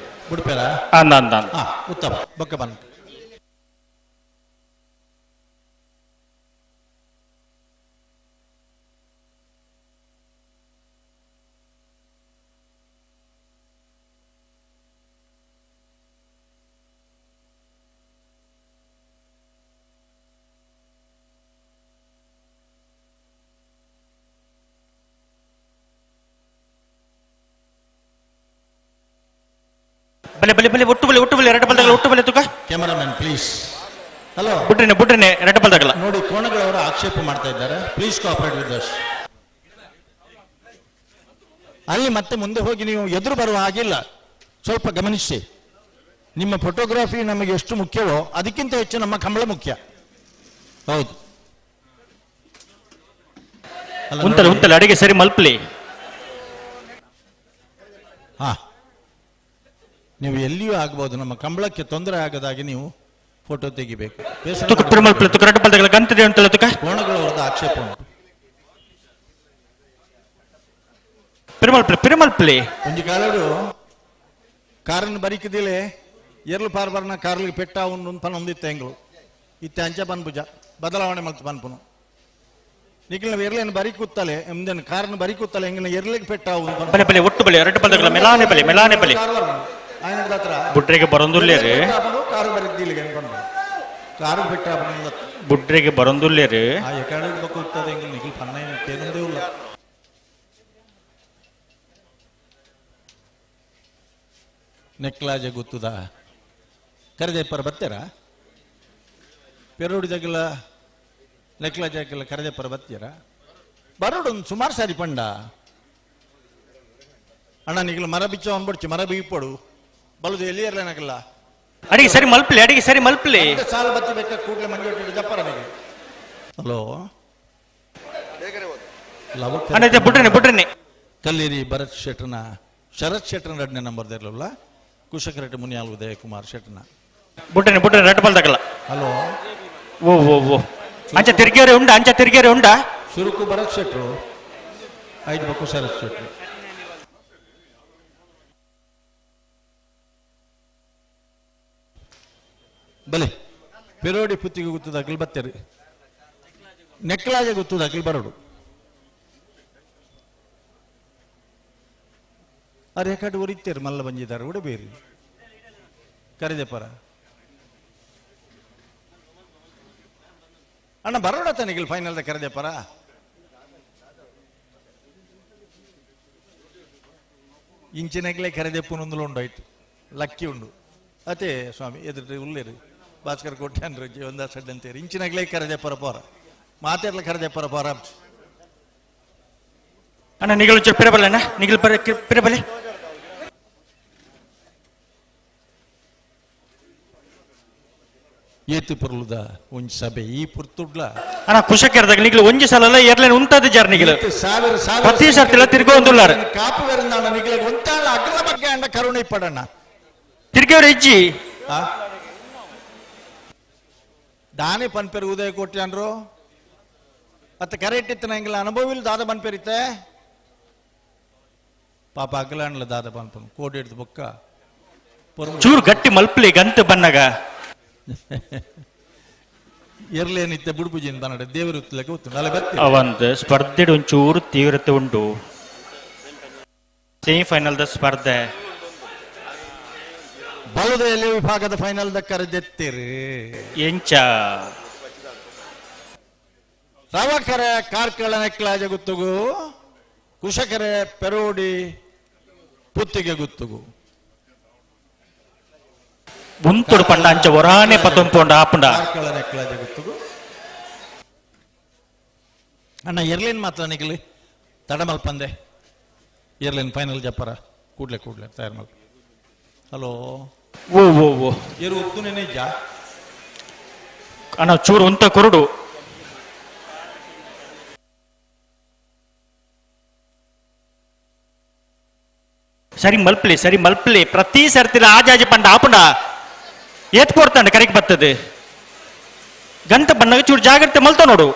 ಬುಡ್ಪೇರ? ಅಂದ ಅಂದ ಅಂದ. ಹಾ ಉತ್ತಮ ಬೊಕ್ಕ ಬನ್. ಬಲೆ ಬಲೆ ಬಲೆ ಒಟ್ಟು ಬಲೆ ಒಟ್ಟು ಬಲೆ ಎರಡು ಪಲ್ದಾಗಲಿ ಒಟ್ಟು ಬಲೆ ತುಕ. Cameraman please. ಹಲೋ. ಬುಡ್ರಿನೆ ಬುಡ್ರಿನೆ ಎರಡು ಪಲ್ದಾಗಲ್ಲ. ನೋಡಿ ಕೋಣಗಳವರು ಆಕ್ಷೇಪ ಮಾಡ್ತಾ ಇದ್ದಾರೆ, ಪ್ಲೀಸ್ ಕೋಆಪರೇಟ್ ವಿತ್ ಅಸ್. ಅಲ್ಲಿ ಮತ್ತೆ ಮುಂದೆ ಹೋಗಿ ನೀವು ಎದುರು ಬರುವ ಹಾಗಿಲ್ಲ, ಸ್ವಲ್ಪ ಗಮನಿಸಿ. ನಿಮ್ಮ ಫೋಟೋಗ್ರಫಿ ನಮಗೆ ಎಷ್ಟು ಮುಖ್ಯವೋ ಅದಕ್ಕಿಂತ ಹೆಚ್ಚು ನಮ್ಮ ಕಂಬಳ ಮುಖ್ಯ. ಹೌದು. ಅಲ್ಲ, ಉಂತಲೆ ನೋಡಿ. ಉಂತಲೆ ಅಡಿಗೆ ಸರಿ ಮಲ್ಪ್ಲಿ. ಹಾ ನೀವು ಎಲ್ಲಿಯೂ ಆಗ್ಬೋದು, ನಮ್ಮ ಕಂಬಳಕ್ಕೆ ತೊಂದರೆ ಆಗದಾಗೆ ನೀವು ಫೋಟೋ ತೆಗಿಬೇಕು. ಬೇಸರ ತುಕ ಪಿರುಮಲ್ಪ್ಲಿ ತುಕ ಎರಡು ಪಲ್ದಾಗಲ ಗಂತದೆ ಅಂತಲ್ಲ ತುಕ. ಕೋಣಗಳವರದ ಆಕ್ಷೇಪ ಉಂಟು. ಪಿರುಮಲ್ಪ್ಲಿ ಪಿರುಮಲ್ಪ್ಲಿ. ಒಂಜಿ ಕಾಲಡು ಕಾರನ್ನು ಬರಿಕದಿಲೆ ಎರ್ಲು ಪಾರ್ ಬರ್ನ ಕಾರ್ಲಿಗೆ ಪೆಟ್ಟ ಉಂಡು ಪನ್ ಒಂದಿತ್ತೆ ಎಂಗ್ಲು ಇತ್ತೆ ಅಂಚ ಪನ್ಪುಜ ಬದಲಾವಣೆ ಮಲ್ತು ಪನ್ಪುನು ನಿಖಿಲ್ ಎರ್ಲೇನು ಬರಿ ಕೂತ್ತಲೆ ಎಂದೇನು ಕಾರನ್ನು ಬರಿ ಕೂತ್ತಲೆ ಎಂಗಿನ ಎರ್ಲಿಗೆ ಪೆಟ್ಟ ಉಂಡು. ಬಲೆ ಬಲೆ ಒಟ್ಟು ಬಲೆ ಎರಡು ಪಲ್ದಾಗಲ ಮೆಲಾನೆ ಬಲೆ ಮೆಲಾನೆ ಬಲೆ. ಆಯ್ನದ ಹತ್ರ ಬುಡ್ರಿಗೆ ಬರೋಂದುಲ್ಲೇ ರೀ. ಕಾರು ಬರಿದ್ದಿಲ್ಲಿಗೆ ಅನ್ಕೊಂಡು ಕಾರು ಪೆಟ್ಟ ಬುಡ್ರಿಗೆ ಬರೋಂದುಲ್ಲೇ ರೀ. ಆ ಎಕಡೆ ಕೂಗ್ತದೆ ಎಂಗಿಲ್ ನಿಖಿಲ್ ಪನ್ನ ಕೇನೊಂದೇ ಇಲ್ಲ. ನೆಕ್ಲಾಜ ಗೊತ್ತದ ಕರೆದೇಪರ ಬರ್ತೀರಾ? ಪೆರೋಡಿದಾಗೆಲ್ಲ ನೆಕ್ಲಾಜ್ ಹಾಕಿಲ್ಲ ಕರೆದೇಪರ ಬರ್ತೀರಾ? ಬರೋಡು ಒಂದು ಸುಮಾರು ಸಾರಿ ಪಂಡ ಅಣ್ಣ ನಿಗಲು ಮರ ಬಿಚ್ಚ ಬಿಡ್ಚಿ ಮರ ಬೀಪಡು ಬಲದು ಎಲ್ಲಿ ಇರಲೇನಾಗಲ್ಲ. ಅಡಿಗೆ ಸರಿ ಮಲ್ಪ್ಲಿ ಅಡಿಗೆ ಸರಿ ಮಲ್ಪ್ಲಿ. ಸಾಲ ಬತ್ತಿ ಬೇಕಾ ಕೂಡಲೇ ಮಂಜು ಜಪ್ಪರ ನಿಗೆ. ಹಲೋ. ಅಣ್ಣ ಇದೆ ಬುಡ್ರಿನೆ ಬುಡ್ರಿನೆ. ಕಲ್ಲೇರಿ ಭರತ್ ಶೆಟ್ಟರ್ನ ಶರತ್ ಶೆಟ್ಟರ್ನ ಎರಡನೇ ನಂಬರ್ ಇರಲಿಲ್ಲ ಕುಶಕರೆಡ್ಡಿ ಮುನಿಯಾಲ್ ಉದಯ ಕುಮಾರ್ ಶೆಟ್ಟರ್ನ. ಬುಡ್ರಿನೆ ಬುಡ್ರಿನೆ ಎರಡು ಪಲ್ದಾಗಲ್ಲ. ಹಲೋ. ಓ ಓ ಓ ಅಂಚ ತಿರ್ಗೇರಿ ಉಂಡ ಅಂಚ ತಿರ್ಗೇರಿ ಉಂಡ. ಸುರುಕು ಭರತ್ ಶೆಟ್ರು ಐದು ಬಕ್ಕು ಶರತ್ ಶೆಟ್ರು. ಬಲೆ ಪೆರೋಡಿ ಪುತ್ತಿಗೆ ಗೊತ್ತದ ಅಗಲ್ ಬತ್ತೇರಿ ನೆಕ್ಲಾಜ ಗೊತ್ತದ ಅಗಲ್ ಬರೋಡು ಅರೆ ಕಡೆ ಉರಿತೇರು ಮಲ್ಲ ಬಂಜಿದ್ದಾರೆ ಉಡಬೇರಿ ಕರೆದೆ ಪರ. ಅಣ್ಣ ಬರೋಡ ತನಿಗಿಲ್ ಫೈನಲ್ the ಕರೆದೆ ಪರ ಇಂಚಿನಗ್ಲೇ ಕರೆದೆ ಪುನೊಂದುಲು ಉಂಡಾಯ್ತು ಲಕ್ಕಿ ಉಂಡು ಅತೇ ಸ್ವಾಮಿ ಎದುರು ಉಲ್ಲೇರು ಭಾಸ್ಕರ್ ಕೋಟ್ಯಾನ್ರು ಜೀವನ್ದಾಸ್ ಅಂತೀರಿ ಇಂಚಿನಗ್ಲೇ ಕರೆದೆ ಪರ ಪೋರ ಮಾತೆರ್ಲ ಕರೆದೆ ಪರ ಪೋರ. ಅಣ್ಣ ನಿಗಲು ಪಿರಬಲ್ಲ ಅಣ್ಣ ನಿಗಲು ಪರ ಪಿರಬಲೆ. ಏತು ಪೊರ್ಲುದ ಒಂಜಿ ಸಭೆ ಈ ಪುರ್ತುಡ್ಲ ಅಣ್ಣ ಕುಶಕೆರ್ದಾಗ ನಿಗಲು ಒಂಜಿ ಸಲ ಏರ್ಲೈನ್ ಉಂತಾದ ಜಾರ್ ನಿಗಲು ಸಾವಿರ ಸಾವಿರ ಪ್ರತಿ ಸರ್ತಿಲ ತಿರ್ಗೊಂದುಲ್ಲಾರ ಕಾಪು ಬೆರಂದಾಣ ನಿಗಲಿಗೆ ಒಂತಾಳ ಅಗ್ಲ ಬಗ್ಗೆ ಅಣ್ಣ ಕರುಣೆ ಪಡಣ್ಣ ತಿರ್ಗವ್ರ ಇಜ್ಜಿ ದಾನೆ ಪನ್ಪೆರು ಉದಯ ಕೋಟ್ಯಾನ್ರು ಅತ್ತ ಕರೆಕ್ಟ್ ಇತ್ತು ನಂಗಿಲ್ಲ ಅನುಭವ ಇಲ್ಲ ದಾದ ಪನ್ಪೆರಿತ್ತೆ ಪಾಪ ಅಗ್ಲಾಣ್ಲ ದಾದ ಪನ್ಪನು ಕೋಟಿ ಹಿಡ್ದು ಬೊಕ್ಕ ಚೂರು ಗಟ್ಟಿ ಮಲ್ಪ್ಲಿ ಗಂತ ಬನ್ನಗ ಎರ್ಲೇನಿತ್ತೆ ಬುಡ್ಪುಜಿನ ಬನ್ನಡ ದೇವರು ಉತ್ತಲಕ್ಕೆ ಗೊತ್ತು ನಾಳೆ ಬರ್ತೀನಿ. ಅವಂದು ಸ್ಪರ್ಧೆ ಒಂಚೂರು ತೀವ್ರತೆ ಉಂಟು. ಸೆಮಿಫೈನಲ್ the ಸ್ಪರ್ಧೆ ಬಲದ ಎಲೆ ವಿಭಾಗದ ಫೈನಲ್ the ಕರೆದೆತ್ತಿರಿ ಎಂಚ ರವಕರೆ ಕಾರ್ಕಳ ನೆಕ್ಲಾಜ ಗುತ್ತುಗು ಕುಶಕರೆ ಪೆರೋಡಿ ಪುತ್ತಿಗೆ ಗುತ್ತುಗು ಮುಂತುಡು ಪಂಡ ಅಂಚ ಒರಾನೆ ಪತ್ತೊಂಪೊಂಡ ಆಪುಂಡ ಕಾರ್ಕಳ ನೆಕ್ಲಾಜ ಗುತ್ತುಗು ಅಣ್ಣ ಎರ್ಲೇನ್ ಮಾತ್ರ ನಿಗಲಿ ತಡಮಲ್ಪಂದೆ ಏರ್ಲೈನ್ ಫೈನಲ್ ಜಪ್ಪರ ಕೂಡ್ಲೆ ಕೂಡ್ಲೆ ತಯಾರು ಮಲ್ಪ. ಹಲೋ ಓ ಓ ಓ ಏರು ಉತ್ತುನೇ ನಿಜ ಅಣ್ಣ ಚೂರು ಉಂತ ಕೊರಡು ಸರಿ ಮಲ್ಪ್ಲಿ ಸರಿ ಮಲ್ಪ್ಲಿ ಪ್ರತಿ ಸರ್ತಿಲ ಆಜಾಜಿ ಪಂಡ ಆಪುಂಡ ಏತ್ ಕೊಡ್ತಾಂಡ ಕರೆಕ್ ಬರ್ತದೆ ಗಂಟ ಬಣ್ಣಗ ಚೂರು ಜಾಗ್ರತೆ ಮಲ್ತ ನೋಡು.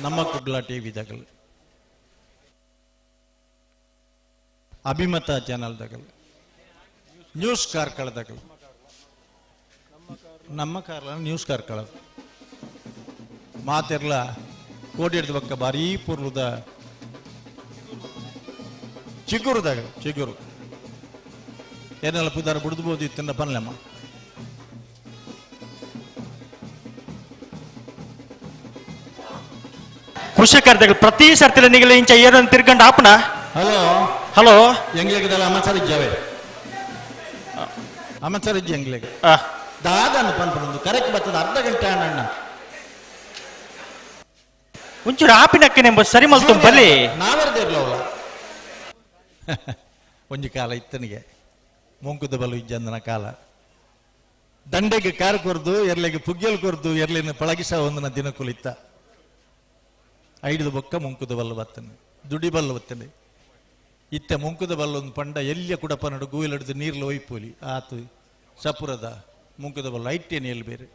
ನಮ್ಮ ಕುಡ್ಲ ಟಿವಿ ದಗಲು ಅಭಿಮತ ಚಾನಲ್ ದಗಲು ನ್ಯೂಸ್ ಕಾರ್ಕಳ ದಗಲು ನಮ್ಮ ಕಾರ್ಲ ನ್ಯೂಸ್ ಕಾರ್ಕಳ ಮಾತೆರ್ಲ ಕೋಟಿ ಹಿಡಿದ ಬಕ್ಕ ಭಾರೀ ಪೂರ್ವದ ಚಿಗುರುದಾಗ ಚಿಗುರು ಏನೆಲ್ಲ ಪುದಾರ ಬುಡ್ದು ಇತ್ತನ್ನ ಪನ್ಲೆಮ್ಮ. ಕೃಷಿಕರ್ದಾಗ ಪ್ರತಿ ಸರ್ತಿಲ ನಿಗಲ ಇಂಚ ಏನೋ ತಿರ್ಗಂಡ ಆಪುಂಡ. ಹಲೋ ಹಲೋ ಎಂಗ್ಲಿಗೆ ಅಮಸರ್ ಇಜ್ಜಾವೆ ಅಮಸರ್ ಇಜ್ಜಿ ಎಂಗ್ಲಿಗೆ ದಾದನ ಪನ್ಪನೊಂದು ಕರೆಕ್ಟ್ ಬರ್ತದೆ ಅರ್ಧ ಗಂಟೆ ಅಣ್ಣ ಒಂಚೂರು ಆಪಿನಕ್ಕನೆಂಬ ಸರಿ ಮಲ್ತು ಬಲಿ ನಾವೆರ್ದಿರ್ಲವಲ್ಲ ಒಂಜಿ ಕಾಲ ಇತ್ತನಿಗೆ ಮುಂಕುದ ಬಲು ಇಜ್ಜಂದನ ಕಾಲ ದಂಡೆಗೆ ಕಾರ್ ಕೊರ್ದು ಎರ್ಲೆಗೆ ಪುಗ್ಗೆಲ್ ಕೊರ್ದು ಎರ್ಲಿನ ಪಳಗಿಸ ಒಂದನ ದಿನಕುಲಿತ್ತ ಐದು ಬೊಕ್ಕ ಮುಂಕುದ ಬಲ್ಲ ಬತ್ತನೆ ದುಡಿ ಬಲ್ಲ ಬತ್ತನೆ ಇತ್ತೆ ಮುಂಕುದ ಬಲ್ಲ ಒಂದು ಪಂಡ ಎಲ್ಲಿಯ ಕುಡಪ ನಡು ಗೂಯಿಲಡ್ದು ನೀರ್ಲ ಒಯ್ಪೋಲಿ ಆತು ಸಪುರದ ಮುಂಕುದ ಬಲ್ಲ ಐಟೇನು ಎಲ್ಲಿ ಬೇರೆ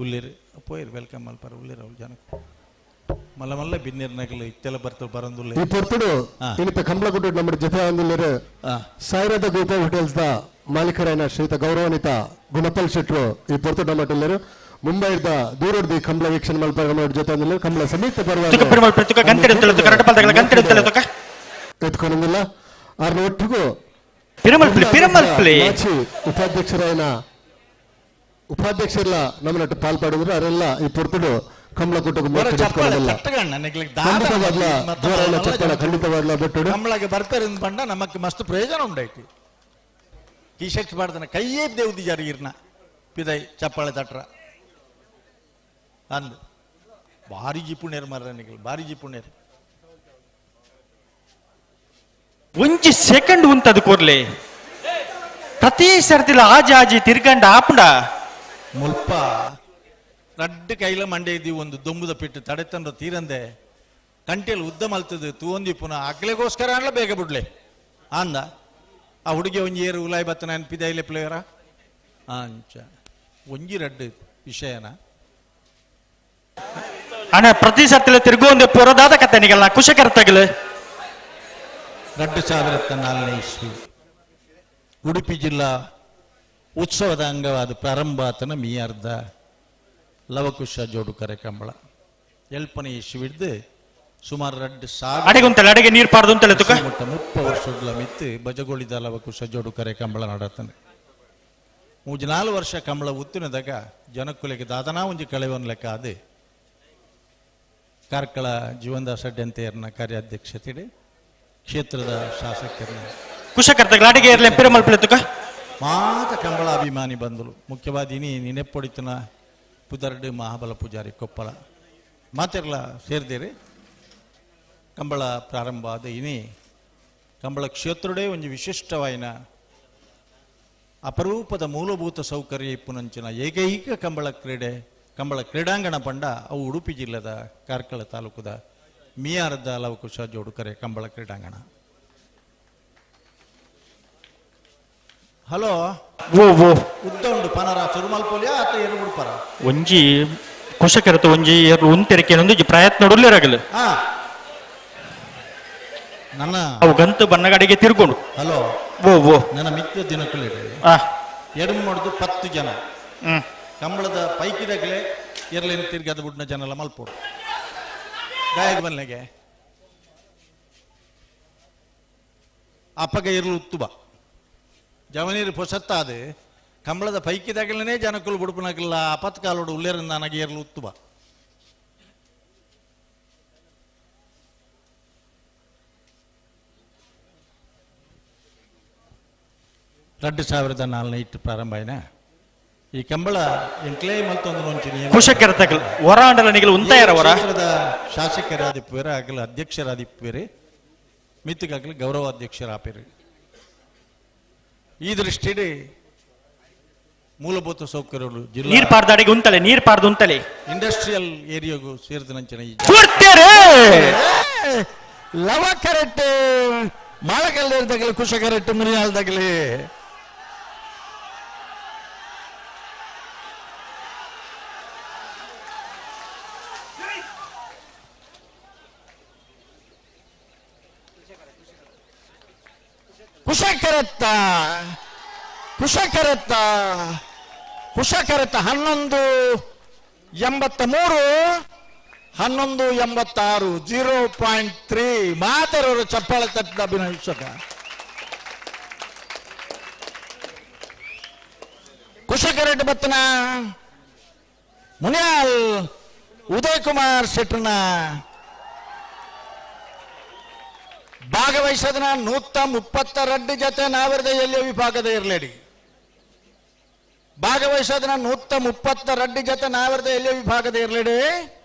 ಉಲ್ಲೇರು ಪೋಯಿರು welcome ಮಲ್ಪಾರ ಉಲ್ಲೇರು ಅವ್ರು ಜನಕ್ಕೆ ಮಲ್ಲ ಮಲ್ಲ ಬಿನ್ನೇರು ನಗಲು ಇತ್ತೆಲ್ಲ ಬರ್ತವೆ ಬರಂದುಲ್ಲೆ ಈ ಪೊರ್ತುಡು ಇನಿತ ಕಂಬ್ಲಗುಡ್ಡು ನಮ್ಮ ಜೊತೆ ಒಂದುಲ್ಲೇರು ಸಾಯಿರದ ಗ್ರೂಪ್ ಆಫ್ ಹೋಟೆಲ್ಸ್ the ಮಾಲೀಕರಾಯನ ಶ್ರೀತ ಗೌರವಾನ್ವಿತ ಗುಣಪಾಲ್ ಶೆಟ್ರು ಈ ಪೊರ್ತುಡು ನಮ್ಮ ಹೋಟೆಲ್ಲೇರು ಮುಂಬೈದ ದೂರಡ್ದು ಕಂಬಳ ವೀಕ್ಷಣೆ ಮಲ್ಪಾರ ನಮ್ಮ ಜೊತೆ ಒಂದುಲ್ಲೇರು ಕಂಬಳ ಸಮೀಪ ಪರವಾಗಿ ಎತ್ಕೊಂಡಿಲ್ಲ ಆರ್ನ ಒಟ್ಟಿಗೂ ಮಾಜಿ ಉಪಾಧ್ಯಕ್ಷರಾಯನ ಉಪಾಧ್ಯಕ್ಷರೆಲ್ಲ ನಮ್ಮನ್ನ ಪಾಲ್ಪಡಿದ್ರು ಅವರೆಲ್ಲ ಈ ಪೊರ್ತುಡು ಕಂಬಳ ಕೂಟಕ್ಕೆ ಖಂಡಿತವಾಗ್ಲ ಜೋರಾದ ಚಪ್ಪಾಳೆ ಖಂಡಿತವಾಗ್ಲ ಬಿಟ್ಟುಡು ಕಂಬಳಗೆ ಬರ್ತಾರೆ ಬಂಡ ನಮಕ್ ಮಸ್ತ್ ಪ್ರಯೋಜನ ಉಂಡೈತಿ ಟಿ ಶರ್ಟ್ ಮಾಡ್ತಾನೆ ಕೈಯೇ ದೇವ್ದಿ ಜಾರಿ ಇರ್ನ ಪಿದೈ ಚಪ್ಪಾಳೆ ತಟ್ರ ಅಂದ್ ಭಾರಿ ಜಿಪುಣೇರ್ ಮಾರ್ರೆ ನಿಗಲ್ ಭಾರಿ ಜಿಪುಣೇರ್ ಒಂಜಿ ಸೆಕೆಂಡ್ ಉಂತದು ಕೊರ್ಲೆ ಪ್ರತಿ ಸರ್ತಿಲ ಆಜಿ ಆಜಿ ತಿರ್ಗಂಡ ಆಪುಂಡ ಮುಲ್ಪ ರಡ್ಡು ಕೈಲ ಮಂಡೆ ಇದ್ದೀವಿ ಒಂದು ದೊಂಬುದ ಪಿಟ್ಟು ತಡೆತಂದ್ರ ತೀರಂದೆ ಕಂಟೆಲ್ ಉದ್ದ ಮಲ್ತದು ತೂಂದಿ ಪುನಃ ಅಗ್ಲೆಗೋಸ್ಕರ ಅನ್ಲ ಬೇಗ ಬಿಡ್ಲೆ ಅಂದ ಆ ಹುಡುಗಿ ಒಂಜಿ ಏರು ಉಲಾಯ್ ಬತ್ತನ ಅನ್ಪಿದ ಪ್ಲೇಯರ ಅಂಚ ಒಂಜಿ ರಡ್ಡು ವಿಷಯನ ಅಣ್ಣ ಪ್ರತಿ ಸರ್ತಿಲ ತಿರ್ಗೊಂದು ಪೊರದಾದ ಕತೆ ನಿಗಲ್ಲ ಕುಶಕರ ತಗಲು 2004ನೇ ಇಸ್ವಿ ಉಡುಪಿ ಜಿಲ್ಲಾ ಉತ್ಸವದ ಅಂಗವಾದ ಪ್ರಾರಂಭ ಆತನ ಮೀಯಾರ್ಧ ಲವಕುಶ ಜೋಡು ಕರೆ ಕಂಬಳ ಎಲ್ಪನೆ ಇಶ್ವಿಡ್ದು ಸುಮಾರು 2,000 ಅಡೆಗುಂತಲೆ ಅಡೆಗೆ ನೀರು ಪಾರ್ದು ಅಂತಲೆ ತುಕ 30 ವರ್ಷಗಳ ಮಿತ್ತು ಬಜಗೋಳಿದ ಲವಕುಶ ಜೋಡು ಕರೆ ಕಂಬಳ ನಡತಾನೆ. 3-4 ವರ್ಷ ಕಂಬಳ ಉತ್ತಿನದಾಗ ಜನಕ್ಕುಲೆಗೆ ದಾದನಾ ಒಂಜಿ ಕಳೆವನ್ ಲೆಕ್ಕ ಅದೇ ಕಾರ್ಕಳ ಜೀವನದಾಸ ಡೆಂತೆಯರ್ನ ಕಾರ್ಯಾಧ್ಯಕ್ಷತೆ ಕ್ಷೇತ್ರದ ಶಾಸಕರನ್ನ ಕುಶಕರ್ತಗಳ ಅಡಿಗೆ ಇರಲಿ ಪಿರಮಲ್ ತುಕ ಮಾತ ಕಂಬಳ ಅಭಿಮಾನಿ ಬಂದಳು. ಮುಖ್ಯವಾದ ಇನಿ ನಿನೆಪ್ಪೊಡಿತನ ಪುದರ್ಡು ಮಹಾಬಲ ಪೂಜಾರಿ ಕೊಪ್ಪಳ ಮಾತಿರಲ ಸೇರ್ದಿರಿ. ಕಂಬಳ ಪ್ರಾರಂಭ ಆದ ಇನಿ ಕಂಬಳ ಕ್ಷೇತ್ರಡೇ ಒಂದು ವಿಶಿಷ್ಟವಾಯಿನ ಅಪರೂಪದ ಮೂಲಭೂತ ಸೌಕರ್ಯ ಇಪ್ಪುನಂಚಿನ ಏಕೈಕ ಕಂಬಳ ಕ್ರೀಡೆ ಕಂಬಳ ಕ್ರೀಡಾಂಗಣ ಪಂಡ ಅವು ಉಡುಪಿ ಜಿಲ್ಲೆದ ಕಾರ್ಕಳ ತಾಲೂಕುದ ಮಿಯಾರದ ಲವಕುಶ ಜೋಡುಕರೆ ಕಂಬಳ ಕ್ರೀಡಾಂಗಣ. ಹಲೋ ಓ ಓ ಉದ್ದ ಉಂಡು ಪನರ ಚುರುಮಲ್ಪೊಲಿಯ ಆತ ಎರುಗುಡ್ಪರ ಒಂಜಿ ಕುಶಕರತ ಒಂಜಿ ಎರ್ಲು ಉಂತೆರಕೆ ಒಂಜಿ ಪ್ರಯತ್ನ ಉಲ್ಲೇರಾಗಲು ನನ್ನ ಅವು ಗಂತು ಬಣ್ಣಗಾಡಿಗೆ ತಿರ್ಕೊಂಡು. ಹಲೋ ಓ ಓ ನನ್ನ ಮಿತ್ರ ದಿನಕ್ಕುಲಿಡೆ ಎಡಮ್ ಮಾಡುದು 10 ಜನ ಕಂಬಳದ ಪೈಕಿದಾಗಲೇ ಎರ್ಲೇನು ತಿರ್ಗದ ಬುಡ್ನ ಜನ ಎಲ್ಲ ಮಲ್ಪೋಡು ಗಾಯಕ ಬನ್ನೆಗೆ ಅಪ್ಪಗ ಇರ್ಲು ಉತ್ತುಬ ಜವನೀರು ಪೊಸತ್ತಾದ ಕಂಬಳದ ಪೈಕಿದಾಗಲೇ ಜನಕ್ಕಲು ಬುಡುಪನಾಗಲ್ಲ ಅಪತ್ಕಾಲೋಡು ಉಲ್ಲೇರಿಂದ ನನಗೆ ಏರ್ಲು ಉತ್ತುಬ. ಎರಡು ಸಾವಿರದ ನಾಲ್ನೇ ಇಟ್ಟು ಪ್ರಾರಂಭ ಆಯ್ನ ಈ ಕಂಬಳ ಎಂಕ್ಲೇ ಮತ್ತೊಂದು ಒಂಚಿ ನಿಯಮ. ಕುಶಕರತಗಲ್ ಹೊರ ಅಂಡಲ ನಿಗಲು ಉಂತಾಯರ ಹೊರ ಕ್ಷೇತ್ರದ ಶಾಸಕರಾದಿಪ್ಪೇರೆ ಆಗಲ ಅಧ್ಯಕ್ಷರಾದಿಪ್ಪೇರೆ ಮಿತ್ತಿಗಾಗಲಿ ಗೌರವಾಧ್ಯಕ್ಷರಾಪೇರಿ. ಈ ದೃಷ್ಟಿಯಲ್ಲಿ ಮೂಲಭೂತ ಸೌಕರ್ಯಗಳು ಜಿಲ್ಲಾ ನೀರ್ ಪಾರ್ದಾಡಿಗೆ ಉಂತಲೆ ನೀರ್ ಪಾರ್ದು ಉಂತಲೆ ಇಂಡಸ್ಟ್ರಿಯಲ್ ಏರಿಯಾಗೂ ಸೇರಿದ ನಂಚಿನ ಈ ಕೊಡ್ತೇರೆ ಲವ ಕರೆಕ್ಟ್ ಮಾಳಕಲ್ಲೇರ್ದಾಗಲಿ ಕುಶ ಕರೆಕ್ಟ್ ಮುನಿಯಾಲ್ದಾಗಲಿ ಕುಶಕರತ್ತ ಕುಶಕರತ್ತ ಕುಶಕರತ್ತ 11.83 11.86 0.3 ಮಾತರವರು ಚಪ್ಪಾಳೆ ತಟ್ಟಿದ ಅಭಿನಯಿಸಕ ಕುಶಕರೆಡ್ಡಿ ಬತ್ತನ ಮುನಿಯಾಲ್ ಉದಯ್ ಕುಮಾರ್ ಶೆಟ್ಟರ್ನ ಭಾಗವಹಿಸದನ 132 ಜೊತೆ ನಾವರದ ಎಲ್ಲಿಯ ವಿಭಾಗದ ಇರಲೇಡಿ. ಭಾಗವಹಿಸದನ 132 ಜೊತೆ ನಾವರದ ಎಲ್ಲಿಯ ವಿಭಾಗದ ಇರಲೇಡಿ.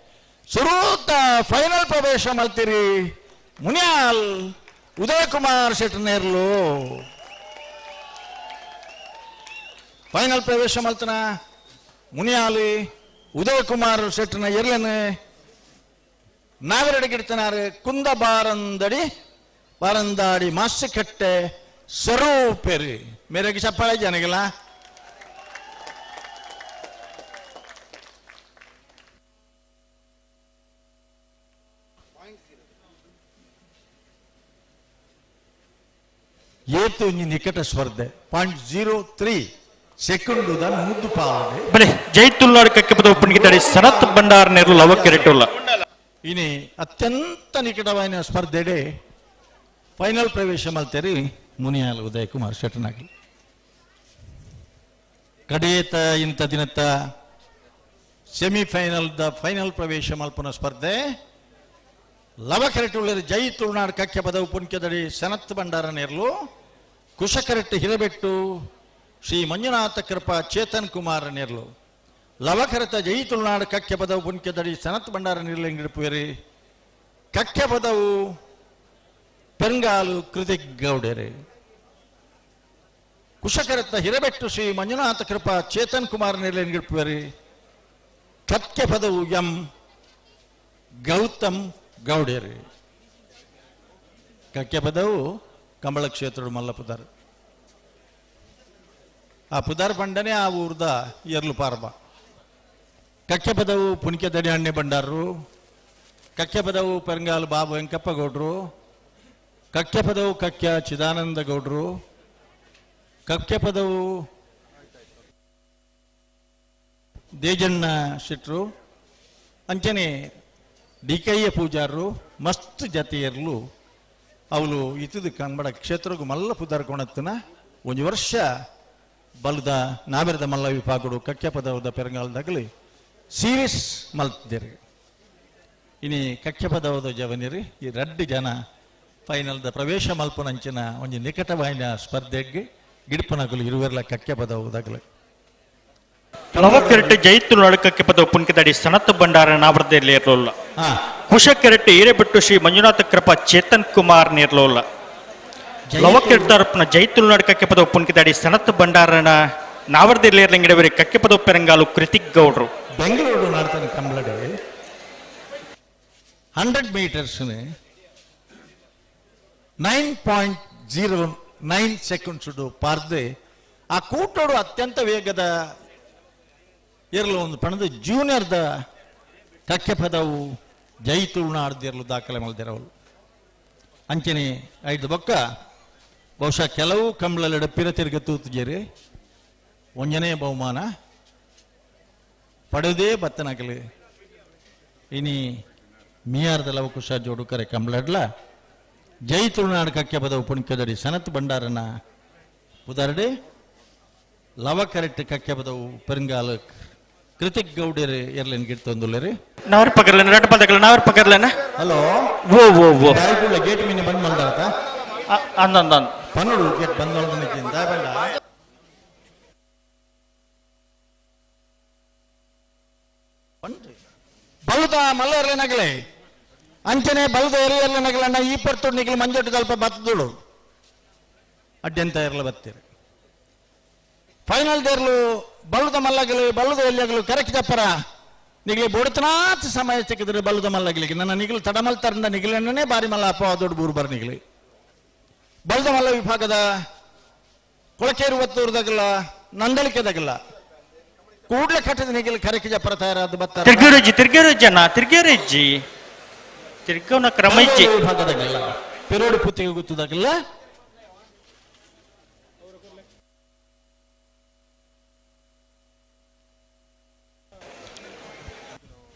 ಸುರೂತ ಫೈನಲ್ ಪ್ರವೇಶ ಮಲ್ತಿರಿ ಮುನಿಯಾಲ್ ಉದಯ್ ಕುಮಾರ್ ಶೆಟ್ಟರ್ನೇರ್ಲು ಫೈನಲ್ ಪ್ರವೇಶ ಮಲ್ತನ ಮುನಿಯಾಲಿ ಉದಯ್ ಕುಮಾರ್ ಶೆಟ್ಟರ್ನ ಎರ್ಲನೆ ನಾವರಡಿಗಿಡ್ತನಾರು ಕುಂದ ಬಾರಂದಡಿ ಬಾರಂದಾಡಿ ಮಾಸಿಕಟ್ಟೆ ಸ್ವರೂಪೆರಿ ಮೇರೆಗೆ ಚಪ್ಪಾಳೆ ಜನಗಿಲ್ಲ. ಏತು ಒಂಜಿ ನಿಕಟ ಸ್ಪರ್ಧೆ 0.03 ಸೆಕೆಂಡ್ ಮುದ್ದು ಪಾವನೆ ಬಲೆ ಜೈತುಲ್ಲಾಡ್ ಕಕ್ಕೆಪದ ಒಪ್ಪಣಿಗೆ ಸನತ್ ಭಂಡಾರ್ ನೆರಳು ಲವಕೆರೆಟುಲ್ಲ. ಇನಿ ಅತ್ಯಂತ ನಿಕಟವಾದ ಸ್ಪರ್ಧೆಡೆ ಫೈನಲ್ ಪ್ರವೇಶ ಮಲ್ತೇರಿ ಮುನಿಯಾಲ್ ಉದಯ್ ಕುಮಾರ್ ಶೆಟ್ಟನಾಗಿ. ಕಡೆಯತ ಇಂಥ ದಿನತ್ತ ಸೆಮಿಫೈನಲ್ the final ಪ್ರವೇಶ ಮಲ್ಪನ ಸ್ಪರ್ಧೆ ಲವಕರೆಟುಳ್ಳರು ಜೈ ತುಳುನಾಡು ಕಕ್ಕೆ ಪದವು ಪುನ್ಕೆದಡಿ ಸನತ್ ಭಂಡಾರ ನೆರಳು ಕುಶಕರೆಟ್ಟು ಹಿರಬೆಟ್ಟು ಶ್ರೀ ಮಂಜುನಾಥ ಕೃಪಾ ಚೇತನ್ ಕುಮಾರ್ ನೆರಳು ಲವಕರತ ಜೈ ತುಳುನಾಡು ಕಕ್ಕೆ ಪದವು ಪುನ್ಕೆದಡಿ ಸನತ್ ಭಂಡಾರ ನೆರಳು ಎಂಗಿಡುಪುವೇರಿ ಕಕ್ಕೆ ಪದವು ಪೆಂಗಾಲು ಕೃತಿಕ್ ಗೌಡರೆ ಕುಶಕರತ್ನ ಹಿರಬೆಟ್ಟು ಶ್ರೀ ಮಂಜುನಾಥ ಕೃಪಾ ಚೇತನ್ ಕುಮಾರ್ ನೆರಳು ಎಂಗಿಡುಪುವೇರಿ ಕಕ್ಕೆ ಪದವು ಎಂ ಗೌತಮ್ ಗೌಡೇರಿ ಕಕ್ಕೆ ಪದವು ಕಂಬಳ ಕ್ಷೇತ್ರದ ಮಲ್ಲ ಪುದಾರ್ ಆ ಪುದಾರ್ ಪಂಡನೆ ಆ ಊರ್ದ ಎರ್ಲು ಪಾರ್ಬ ಕಕ್ಕೆ ಪದವು ಪುಣಿಕೆ ದಡಿ ಅಣ್ಣೆ ಭಂಡಾರರು ಕಕ್ಕೆ ಪದವು ಪೆರಂಗಾಲು ಬಾಬು ವೆಂಕಪ್ಪ ಗೌಡ್ರು ಕಕ್ಕೆ ಪದವು ಕಕ್ಯ ಚಿದಾನಂದ ಗೌಡ್ರು ಕಕ್ಕೆ ಪದವು ದೇಜಣ್ಣ ಶೆಟ್ರು ಅಂಚನೆ ಡಿಕಯ್ಯ ಪೂಜಾರರು ಮಸ್ತ್ ಜತೆಯರ್ಲು ಅವಳು ಇತದ ಕಂಬಳ ಕ್ಷೇತ್ರಗೂ ಮಲ್ಲ ಪುದಾರ್ ಕೊಣತ್ತನ ಒಂಜಿ ವರ್ಷ ಬಲದ ನಾವೆರದ ಮಲ್ಲ ವಿಭಾಗಡು ಕಕ್ಯಪದವದ ಪೆರಂಗಾಲದಾಗಲಿ ಸೀರಿಯಸ್ ಮಲ್ತಿದ್ದೇವೆ. ಇನಿ ಕಕ್ಯಪದವದ ಜವನಿರಿ ಈ ರಡ್ಡು ಜನ ಫೈನಲ್ದ ಪ್ರವೇಶ ಮಲ್ಪನಂಚಿನ ಒಂಜಿ ನಿಕಟವಾಯಿನ ಸ್ಪರ್ಧೆಗೆ ಗಿಡ್ಪನಗಲು ಇರುವೆರ್ಲ ಕಕ್ಯಪದವದಾಗಲಿ. ಲವಕೆರಟ್ಟು ಜೈತು ನಳಕಕ್ಕೆ ಪದ ಪುನ್ಕಿದಡಿ ಸನತ್ ಭಂಡಾರ ನಾವರ್ದಲ್ಲಿ ಇರಲಿಲ್ಲ. ಕುಶಕೆರಟ್ಟು ಹಿರೇಬೆಟ್ಟು ಶ್ರೀ ಮಂಜುನಾಥ ಕೃಪಾ ಚೇತನ್ ಕುಮಾರ್ ನೇರ್ಲೋಲ್ಲ. ಲವಕೆರಟ್ಟು ತರಪುನ ಜೈತುಲ್ ನಡಕಕ್ಕೆ ಪದ ಪುನ್ಕಿದಡಿ ಸನತ್ ಭಂಡಾರನ ನಾವರ್ದಲ್ಲಿ ಇರ್ಲಿಂಗಿಡವರಿ ಕಕ್ಕೆ ಪದ ಪೆರಂಗಾಲು ಕೃತಿಕ್ ಗೌಡ್ರು. ಬೆಂಗಳೂರು ನಾಡ್ತಾನೆ ಕಂಬಳಡೆ 100 ಮೀಟರ್ಸ್ 9.09 ಸೆಕೆಂಡ್ಸ್ ಪಾರ್ದೆ ಆ ಕೂಟೋಡು ಅತ್ಯಂತ ವೇಗದ ಇರಲು ಒಂದು ಪಣದು ಜೂನಿಯರ್ದ ಕಕ್ಕೆ ಪದವು ಜೈ ತುಳುನಾಡ್ದಿರಲು ದಾಖಲೆ ಮಲ್ದಿರವಲು. ಅಂಚನೆ ಐದು ಬೊಕ್ಕ ಬಹುಶಃ ಕೆಲವು ಕಂಬಳಲೆಡ ಪಿರ ತಿರುಗ ತೂತುಜೇರಿ ಒಂಜನೇ ಬಹುಮಾನ ಪಡೆದೇ ಬತ್ತನಕಲಿ. ಇನಿ ಮಿಯಾರ್ದ ಲವಕುಶ ಜೋಡುಕರೆ ಕಂಬಳಡ್ಲ ಜೈ ತುಳುನಾಡು ಕಕ್ಕೆ ಪದವು ಪುಣ್ಕದಡಿ ಸನತ್ ಭಂಡಾರನ ಪುದರ್ಡೆ ಲವ ಕರೆಕ್ಟ್ ಕಕ್ಕೆ ಪದವು ಪೆರಂಗಾಲ ಕೃತಿಕ್ ಗೌಡರು ಎರ್ಲೆನ್ ಗಿಡ್ತೊಂದುಲ್ಲೇರಿ. ನಾವರ್ ಪಕರ್ಲೇನ ರಡ್ಡು ಪದಕಲ ನಾವರ್ ಪಕರ್ಲೇನ. ಹಲೋ ಓ ಓ ಓ ದಾಯಕುಳ್ಳ ಗೇಟ್ ಮೀನೆ ಬಂದ್ ಮಲ್ದಾತ ಅಂದ ಅಂದ ಪನ್ನಡು ಗೇಟ್ ಬಂದ್ ಮಲ್ದನಿಕ್ಕಿಂದ ಬಂಡ ಬಲದ ಮಲ್ಲರ್ಲೆ ನಗಲೆ ಅಂಚನೆ ಬಲದ ಎರಿಯರ್ಲೆ ನಗಲಣ್ಣ ಈ ಪರ್ತು ನಿಗಲು ಮಂಜೊಟ್ಟು ಸ್ವಲ್ಪ ಬತ್ತದುಳು ಅಡ್ಡಂತ ಇರಲು ಬತ್ತೀರಿ. ಫೈನಲ್ ದೇರ್ಲು ಬಲ್ಲದ ಮಲ್ಲಗಲು ಬಲ್ಲದ ಎಲ್ಲಿಯಾಗಲು ಕರೆಕ್ಟ್ ಜಪ್ಪರ ನಿಗಲಿ ಬೊಡತನಾತ್ ಸಮಯ ಸಿಕ್ಕಿದ್ರೆ ಬಲ್ಲದ ಮಲ್ಲಗಲಿಗೆ ನನ್ನ ನಿಗಲು ತಡಮಲ್ತರಿಂದ ನಿಗಲನ್ನೇ ಬಾರಿ ಮಲ್ಲ ಅಪ್ಪ ದೊಡ್ಡ ಬೂರು ಬರ ನಿಗಲಿ. ಬಲ್ಲದ ಮಲ್ಲ ವಿಭಾಗದ ಕೊಳಕೇರು ಒತ್ತೂರ್ದಾಗಲ್ಲ ನಂದಳಿಕೆದಾಗಲ್ಲ ಕೂಡ್ಲೆ ಕಟ್ಟದ ನಿಗಲಿ ಕರೆಕ್ಟ್ ಜಪ್ಪರ ತಯಾರಾದ ಬತ್ತ ತಿರ್ಗೇರುಜ್ಜಿ ತಿರ್ಗೇರುಜ್ಜಿ ಅಣ್ಣ ತಿರ್ಗೇರುಜ್ಜಿ ತಿರ್ಗವನ ಕ್ರಮ ಇಜ್ಜಿ. ವಿಭಾಗದಾಗಲ್ಲ ಪೆರೋಡು ಪುತ್ತಿಗೆ ಗೊತ್ತದಾಗಲ್ಲ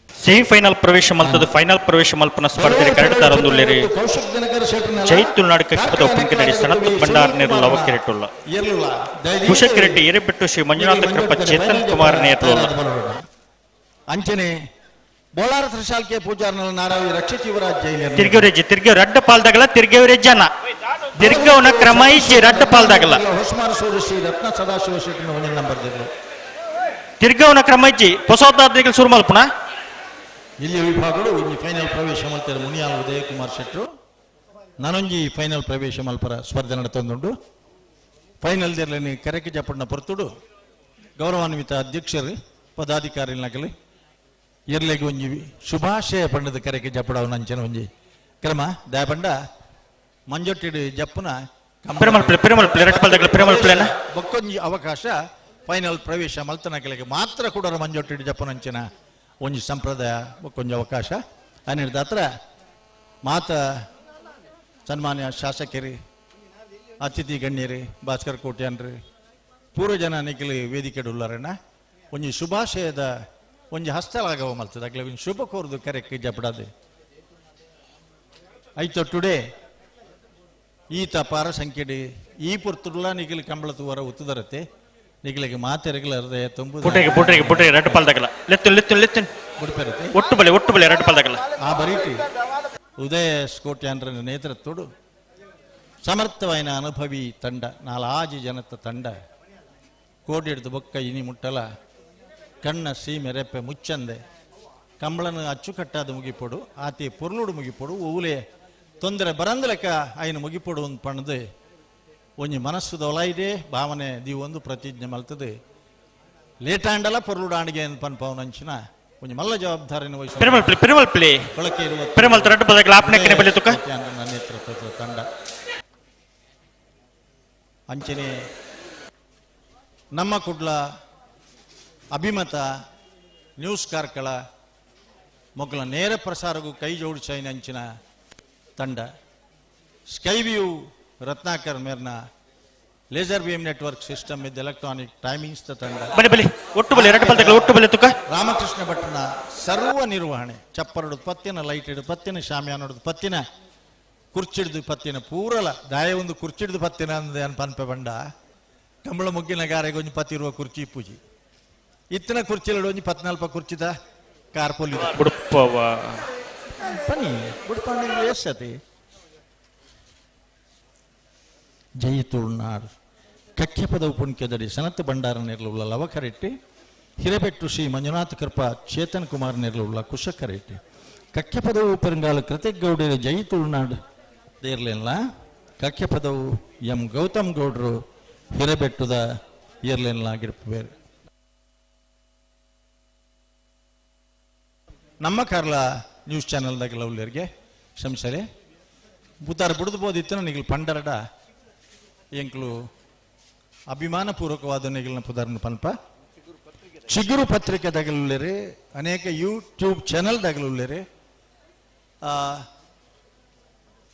ಸೆಮಿಫೈನಲ್ ಪ್ರವೇಶ ಮಲ್ತದ ಫೈನಲ್ ಪ್ರವೇಶ ಮಲ್ಪನ ಸ್ಪರ್ಧೆ ಕರೆಕ್ಟ್ ತಾರೊಂದುಲ್ಲೇರಿ. ಕೌಶಿಕ್ ದಿನಕರ್ ಶೆಟ್ಟರ್ನೆಲ್ಲ ಜೈ ತುಳುನಾಡು ಕಕ್ಕೆ ಪುನ್ಕಿದಡಿ ಸನತ್ ಭಂಡಾರ ನೇರ್ಲು ಲವಕೆರೆಟ್ಟುಲ್ಲ. ಕುಶಕೆರೆಟ್ಟಿ ಹಿರೇಬೆಟ್ಟು ಶ್ರೀ ಮಂಜುನಾಥ ಕೃಪಾ ಚೇತನ್ ಕುಮಾರ್ ನೇರ್ಲೋಲ್ಲ. ಅಂಚನೆ ಬೋಳಾರ ತ್ರಿಶಾಲ್ಕೆ ಪೂಜಾರ್ನಲ್ಲ ನಾರಾವಿ ರಕ್ಷಿತ್ ಯುವರಾಜ್ ಜೈನ್ ತಿರ್ಗೇವರೆಜ್ಜಿ ತಿರ್ಗೇವ್ ರಡ್ಡ ಪಾಲ್ದಾಗಲ ತಿರ್ಗೇವರೆಜ್ಜಿ ಅಣ್ಣ ತಿರ್ಗವನ ಕ್ರಮ ಇಜ್ಜಿ ರಡ್ಡ ಪಾಲ್ದಾಗಲ. ಹೊಸ್ಮಾರ ಸೂರ್ಯ ಶ್ರೀ ರತ್ನ ಸದಾಶಿವ ಶೆಟ್ಟರ್ನ ಒಂದೇ ನಂಬರ್ ದಿರ್ಲು. ತಿರ್ಗವನ ಕ್ರಮ ಇಜ್ಜಿ ಹೊಸದಾದ್ರಿಗಳು ಸುರು ಮಲ್ಪುಣ. ಇಲ್ಲಿ ವಿಭಾಗಗಳು ಇಲ್ಲಿ ಫೈನಲ್ ಪ್ರವೇಶ ಮಲ್ತಾರೆ ಮುನಿಯಾಲ್ ಉದಯಕುಮಾರ್ ಶೆಟ್ಟರು ನಾನೊಂಜಿ ಫೈನಲ್ ಪ್ರವೇಶ ಮಲ್ಪರ ಸ್ಪರ್ಧೆ ನಡತೊಂದುಂಡು. ಫೈನಲ್ ದೇರ್లని ಕರೆಕ್ಕೆ ಜಪ್ಪಣ್ಣ ಪೊರ್ತುಡು ಗೌರವಾನ್ವಿತ ಅಧ್ಯಕ್ಷರು ಪದಾಧಿಕಾರಿಗಳಾಗಲಿ ಎರ್ಲೆಗೆ ಒಂಜಿ ಶುಭಾಶಯ ಪಂಡದ ಕರೆಕ್ಕೆ ಜಪ್ಪಡವನ ಅಂಚನ ಒಂಜಿ ಕ್ರಮ ದಯಪಂಡ ಮಂಜೊಟ್ಟಿಡು ಜಪ್ಪುನ ಬೊಕ್ಕೊಂಜಿ ಅವಕಾಶ ಫೈನಲ್ ಪ್ರವೇಶ ಮಲ್ತನಕಲಿಗೆ ಮಾತ್ರ ಕೂಡ ಮಂಜೊಟ್ಟಿಡು ಜಪ್ಪನಂಚಿನ ಒಂಜಿ ಸಂಪ್ರದಾಯ ಬೊಕ್ಕೊಂಜಿ ಅವಕಾಶ ಅನ್ನಿಡ್ದಾತ್ರ ಮಾತ ಸನ್ಮಾನ್ಯ ಶಾಸಕರಿ ಅತಿಥಿ ಗಣ್ಯರಿ ಭಾಸ್ಕರ್ ಕೋಟ್ಯಾನ್ರಿ ಪೂರ್ವ ಜನ ನಿಖಿಲ್ ವೇದಿಕೆ ಉಳ್ಳಾರಣ್ಣ ಒಂಜಿ ಶುಭಾಶಯದ ಒಂಜಿ ಹಸ್ತಲಾಗವ ಮಲ್ತದ ಅಗ್ಲೆ ಒಂಜಿ ಶುಭ ಕೋರ್ದು ಕರೆಕ್ ಜಪಡಾದೆ ಐತೊ ಟುಡೇ ಈತ ಪಾರ ಸಂಖ್ಯೆಡಿ ಈ ಪುರ್ತುಡ್ಲ ನಿಖಿಲ್ ಕಂಬಳ ತೂವರ ಉತ್ತುದರತೆ ನಿಖಿಲಿಗೆ ಮಾತೆರಗಲ ಹೃದಯ ತುಂಬು ಪುಟ್ರಿಗೆ ಪುಟ್ರಿಗೆ ಪುಟ್ರಿಗೆ ರಡ್ಡು ಪಾಲ್ದಾಗಲ ಲೆತ್ತು ಲೆತ್ತು ಲೆತ್ತು ಬುಡ್ಪೆರತೆ ಒಟ್ಟು ಬಲೆ ಒಟ್ಟು ಬಲೆ ರಡ್ಡು ಪಾಲ್ದಾಗಲ. ಆ ಬರೀಟಿ ಉದಯ ಕೋಟ್ಯಾನ್ರ ನೇತೃತ್ವಡು ಸಮರ್ಥವಾಯಿನ ಅನುಭವಿ ತಂಡ ನಾಲಾಜಿ ಜನತ ತಂಡ ಕೋಡಿಡ್ದು ಬೊಕ್ಕ ಇನಿ ಮುಟ್ಟಲ ಕಣ್ಣ ಸೀಮೆ ರೆಪ್ಪೆ ಮುಚ್ಚಂದೆ ಕಂಬಳನ ಅಚ್ಚುಕಟ್ಟಾದ ಮುಗಿಪೊಡು ಆತಿ ಪೊರ್ಲುಡು ಮುಗಿಪೊಡು ಓಲೆ ತೊಂದರೆ ಬರಂದಲೆಕ್ಕ ಆಯ್ನ ಮುಗಿಪೊಡು ಒಂದು ಪಣದು ಒಂಜಿ ಮನಸ್ಸು ದೊಲಾಯಿದೆ ಭಾವನೆ ದೀವೊಂದು ಪ್ರತಿಜ್ಞೆ ಮಲ್ತದೆ ಲೇಟಾಂಡಲ ಪೊರ್ಲುಡು ಆಣಿಗೆ ಪನ್ಪವನಂಚಿನ ಒಂಜಿ ಮಲ್ಲ ಜವಾಬ್ದಾರಿನ ವಹಿಸಿ ಪೆರುಮಲ್ ಪ್ಲೇ ಪೆರುಮಲ್ ಪ್ಲೇ ಕೊಳಕೆ ಇರುವ ಪೆರುಮಲ್ ರಡ್ಡು ಪದಗಳ ಆಪ್ನೆಕ್ಕನೆ ಬಲೆ ತುಕ ನೇತೃತ್ವದ ತಂಡ ಅಂಚನೆ ನಮ್ಮ ಕುಡ್ಲ ಅಭಿಮತ ನ್ಯೂಸ್ ಕಾರ್ಕಳ ಮೊಗ್ಲ ನೇರ ಪ್ರಸಾರಗೂ ಕೈ ಜೋಡಿಸೈನ ಅಂಚಿನ ತಂಡ ಸ್ಕೈ ವ್ಯೂ ರತ್ನಾಕರ್ ಮೇರ್ನ Laser beam network system with electronic timings ತಂಡ. ಬಲಿ ಬಲಿ ಒಟ್ಟು ಬಲಿ ಎರಡು ಪಲ್ತಗಳ ಒಟ್ಟು ಬಲಿ ತುಕ. ರಾಮಕೃಷ್ಣ ಭಟ್ರನ ಸರ್ವ ನಿರ್ವಹಣೆ, ಚಪ್ಪರಡು ಪತ್ತಿನ ಲೈಟ್ ಹಿಡಿದು ಪತ್ತಿನ ಶಾಮಿಯಾನೊಡ್ದು ಪತ್ತಿನ ಕುರ್ಚಿಡ್ದು ಪತ್ತಿನ ಪೂರಲ ದಾಯ ಒಂದು ಕುರ್ಚಿಡ್ದು ಪತ್ತಿನ ಅಂದ ಪನ್ಪೆ ಬಂಡ ಕಂಬಳ ಮುಗ್ಗಿನ ಗಾರೆಗೆ ಒಂಜಿ ಪತ್ತಿರುವ ಕುರ್ಚಿ ಪೂಜಿ ಇತ್ತಿನ ಕುರ್ಚಿಲಡು ಒಂಜಿ ಪತ್ನಾಲ್ಪ ಕುರ್ಚಿದ ಕಾರ್ಪೊಲಿ ಬುಡುಪವ ಪನಿ ಬುಡ್ಪಂಡ ಎಷ್ಟತಿ. ಜೈ ತುಳುನಾಡ್ ಕಖ್ಯಪದವು ಪುಣ್ಕೆದಡಿ ಸನತ್ ಭಂಡಾರ ನೆರಳುಳ್ಳ ಲವಕರೆಟ್ಟಿ, ಹಿರೇಬೆಟ್ಟು ಶ್ರೀ ಮಂಜುನಾಥ ಕೃಪಾ ಚೇತನ್ ಕುಮಾರ್ ನೆರಳುಳ್ಳ ಕುಶಕರೆಟ್ಟಿ, ಕಖ್ಯಪದವು ಪೆರಂಗಾಲ ಕೃತಿಕ್ ಗೌಡರ ಜೈ ತುಳುನಾಡ್ ದೇರ್ಲೆಲ್ಲ ಕಖ್ಯಪದವು ಎಂ ಗೌತಮ್ ಗೌಡರು ಹಿರೇಬೆಟ್ಟುದ ಏರ್ಲೆನ್ಲಾಗಿರ್ಪು. ನಮ್ಮ ಕಾರ್ಲ ನ್ಯೂಸ್ ಚಾನೆಲ್ದಾಗೆಲ್ಲ ಉಳ್ಳರಿಗೆ ಕ್ಷಮಿಸಲೆ ಬುತ್ತಾರ ಬುಡ್ದು ಬೋದಿತ್ತು ನನಗೆ ಪಂಡರಡ ಎಂಕ್ಲು ಅಭಿಮಾನಪೂರ್ವಕವಾದ ನೆಗಿಲಿನ ಪುದಾರ್ನ ಪನ್ಪ ಚಿಗುರು ಪತ್ರಿಕೆ ದಗಲುಳ್ಳೇರಿ, ಅನೇಕ ಯೂಟ್ಯೂಬ್ ಚಾನೆಲ್ ದಗಲುಳ್ಳೇರಿ.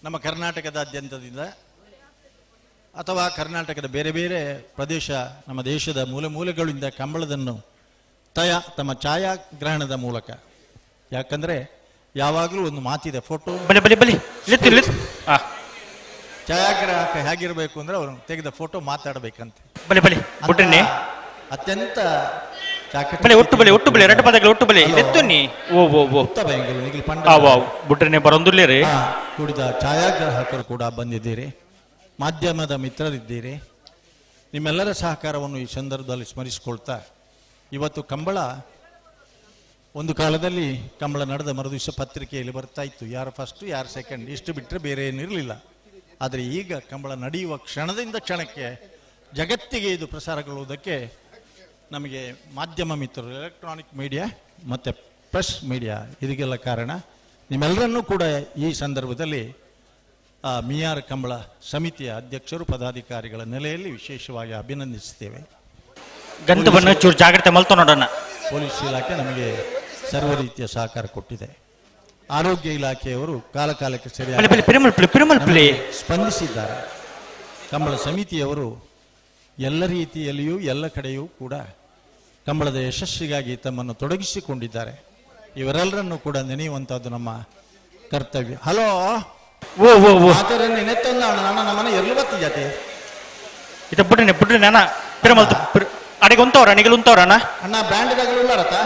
ನಮ್ಮ ಕರ್ನಾಟಕದಾದ್ಯಂತದಿಂದ ಅಥವಾ ಕರ್ನಾಟಕದ ಬೇರೆ ಬೇರೆ ಪ್ರದೇಶ, ನಮ್ಮ ದೇಶದ ಮೂಲೆ ಮೂಲೆಗಳಿಂದ ಕಂಬಳದನ್ನು ತಮ್ಮ ಛಾಯಾಗ್ರಹಣದ ಮೂಲಕ, ಯಾಕಂದರೆ ಯಾವಾಗಲೂ ಒಂದು ಮಾತಿದೆ, ಫೋಟೋ ಬಲಿ ಬಲಿ ಬಲಿ ಲಿತ್ತು ಲಿತ್ತು ಛಾಯಾಗ್ರಾಹಕ ಹೇಗಿರಬೇಕು ಅಂದ್ರೆ ಅವರು ತೆಗೆದ ಫೋಟೋ ಮಾತಾಡಬೇಕಂತೆ. ಬಲಿ ಬಲಿ ಬುಡ್ರಿನಿ ಅತ್ಯಂತ ಬಲಿ ಒಟ್ಟು ಬಲಿ ಒಟ್ಟು ಬಲಿ ಎರಡು ಪದಗಳು ಒಟ್ಟು ಬಲಿ ಲೆತ್ತು ನೀ ಓ ಓ ಓ ಬುಡ್ರಿನಿ ಬರೊಂದುಲ್ಲೇರಿ. ಕೂಡಿದ ಛಾಯಾಗ್ರಾಹಕರು ಕೂಡ ಬಂದಿದ್ದೀರಿ, ಮಾಧ್ಯಮದ ಮಿತ್ರರಿದ್ದೀರಿ. ನಿಮ್ಮೆಲ್ಲರ ಸಹಕಾರವನ್ನು ಈ ಸಂದರ್ಭದಲ್ಲಿ ಸ್ಮರಿಸಿಕೊಳ್ತಾ, ಇವತ್ತು ಕಂಬಳ ಒಂದು ಕಾಲದಲ್ಲಿ ಕಂಬಳ ನಡೆದ ಮರುದಿವಸ ಪತ್ರಿಕೆಯಲ್ಲಿ ಬರ್ತಾ ಇತ್ತು, ಯಾರು ಫಸ್ಟು ಯಾರು ಸೆಕೆಂಡ್, ಇಷ್ಟು ಬಿಟ್ಟರೆ ಬೇರೆ ಏನಿರಲಿಲ್ಲ. ಆದರೆ ಈಗ ಕಂಬಳ ನಡೆಯುವ ಕ್ಷಣದಿಂದ ಕ್ಷಣಕ್ಕೆ ಜಗತ್ತಿಗೆ ಇದು ಪ್ರಸಾರಗೊಳ್ಳುವುದಕ್ಕೆ ನಮಗೆ ಮಾಧ್ಯಮ ಮಿತ್ರರು, ಎಲೆಕ್ಟ್ರಾನಿಕ್ ಮೀಡಿಯಾ ಮತ್ತು ಪ್ರೆಸ್ ಮೀಡಿಯಾ ಇದಕ್ಕೆಲ್ಲ ಕಾರಣ. ನಿಮ್ಮೆಲ್ಲರನ್ನೂ ಕೂಡ ಈ ಸಂದರ್ಭದಲ್ಲಿ ಮಿಯಾರ್ ಕಂಬಳ ಸಮಿತಿಯ ಅಧ್ಯಕ್ಷರು, ಪದಾಧಿಕಾರಿಗಳ ನೆಲೆಯಲ್ಲಿ ವಿಶೇಷವಾಗಿ ಅಭಿನಂದಿಸುತ್ತೇವೆ. ಗಂಧವನ್ನು ಚೂರು ಜಾಗ್ರತೆ ಮಲ್ತು ನೋಡೋಣ. ಪೊಲೀಸ್ ಇಲಾಖೆ ನಮಗೆ ಸರ್ವ ರೀತಿಯ ಸಹಕಾರ ಕೊಟ್ಟಿದೆ. ಆರೋಗ್ಯ ಇಲಾಖೆಯವರು ಕಾಲಕಾಲಕ್ಕೆ ಸರಿಯಾಗಿ ಸ್ಪಂದಿಸಿದ್ದಾರೆ. ಕಂಬಳ ಸಮಿತಿಯವರು ಎಲ್ಲ ರೀತಿಯಲ್ಲಿಯೂ ಎಲ್ಲ ಕಡೆಯೂ ಕೂಡ ಕಂಬಳದ ಯಶಸ್ಸಿಗಾಗಿ ತಮ್ಮನ್ನು ತೊಡಗಿಸಿಕೊಂಡಿದ್ದಾರೆ. ಇವರೆಲ್ಲರನ್ನು ಕೂಡ ನೆನೆಯುವಂಥದ್ದು ನಮ್ಮ ಕರ್ತವ್ಯ. ಹಲೋ ಓ ಓ ಓ ನೆನೆತ್ತೊಂದ ನನ್ನ ನಮ್ಮನೆ ಎಲ್ಲೂ ಬತ್ತಿ ಜಾತಿ ಇದು ಬಿಡ್ರಿ ಬಿಡ್ರಿ ನಾನ ಪಿರಮಲ್ ಅಡಿಗೆ ಉಂತವ್ರ ಅಣಿಗೆ ಉಂತವ್ರ ಅಣ್ಣ ಅಣ್ಣ ಬ್ಯಾಂಡ್ ಉಳ್ಳಾರತ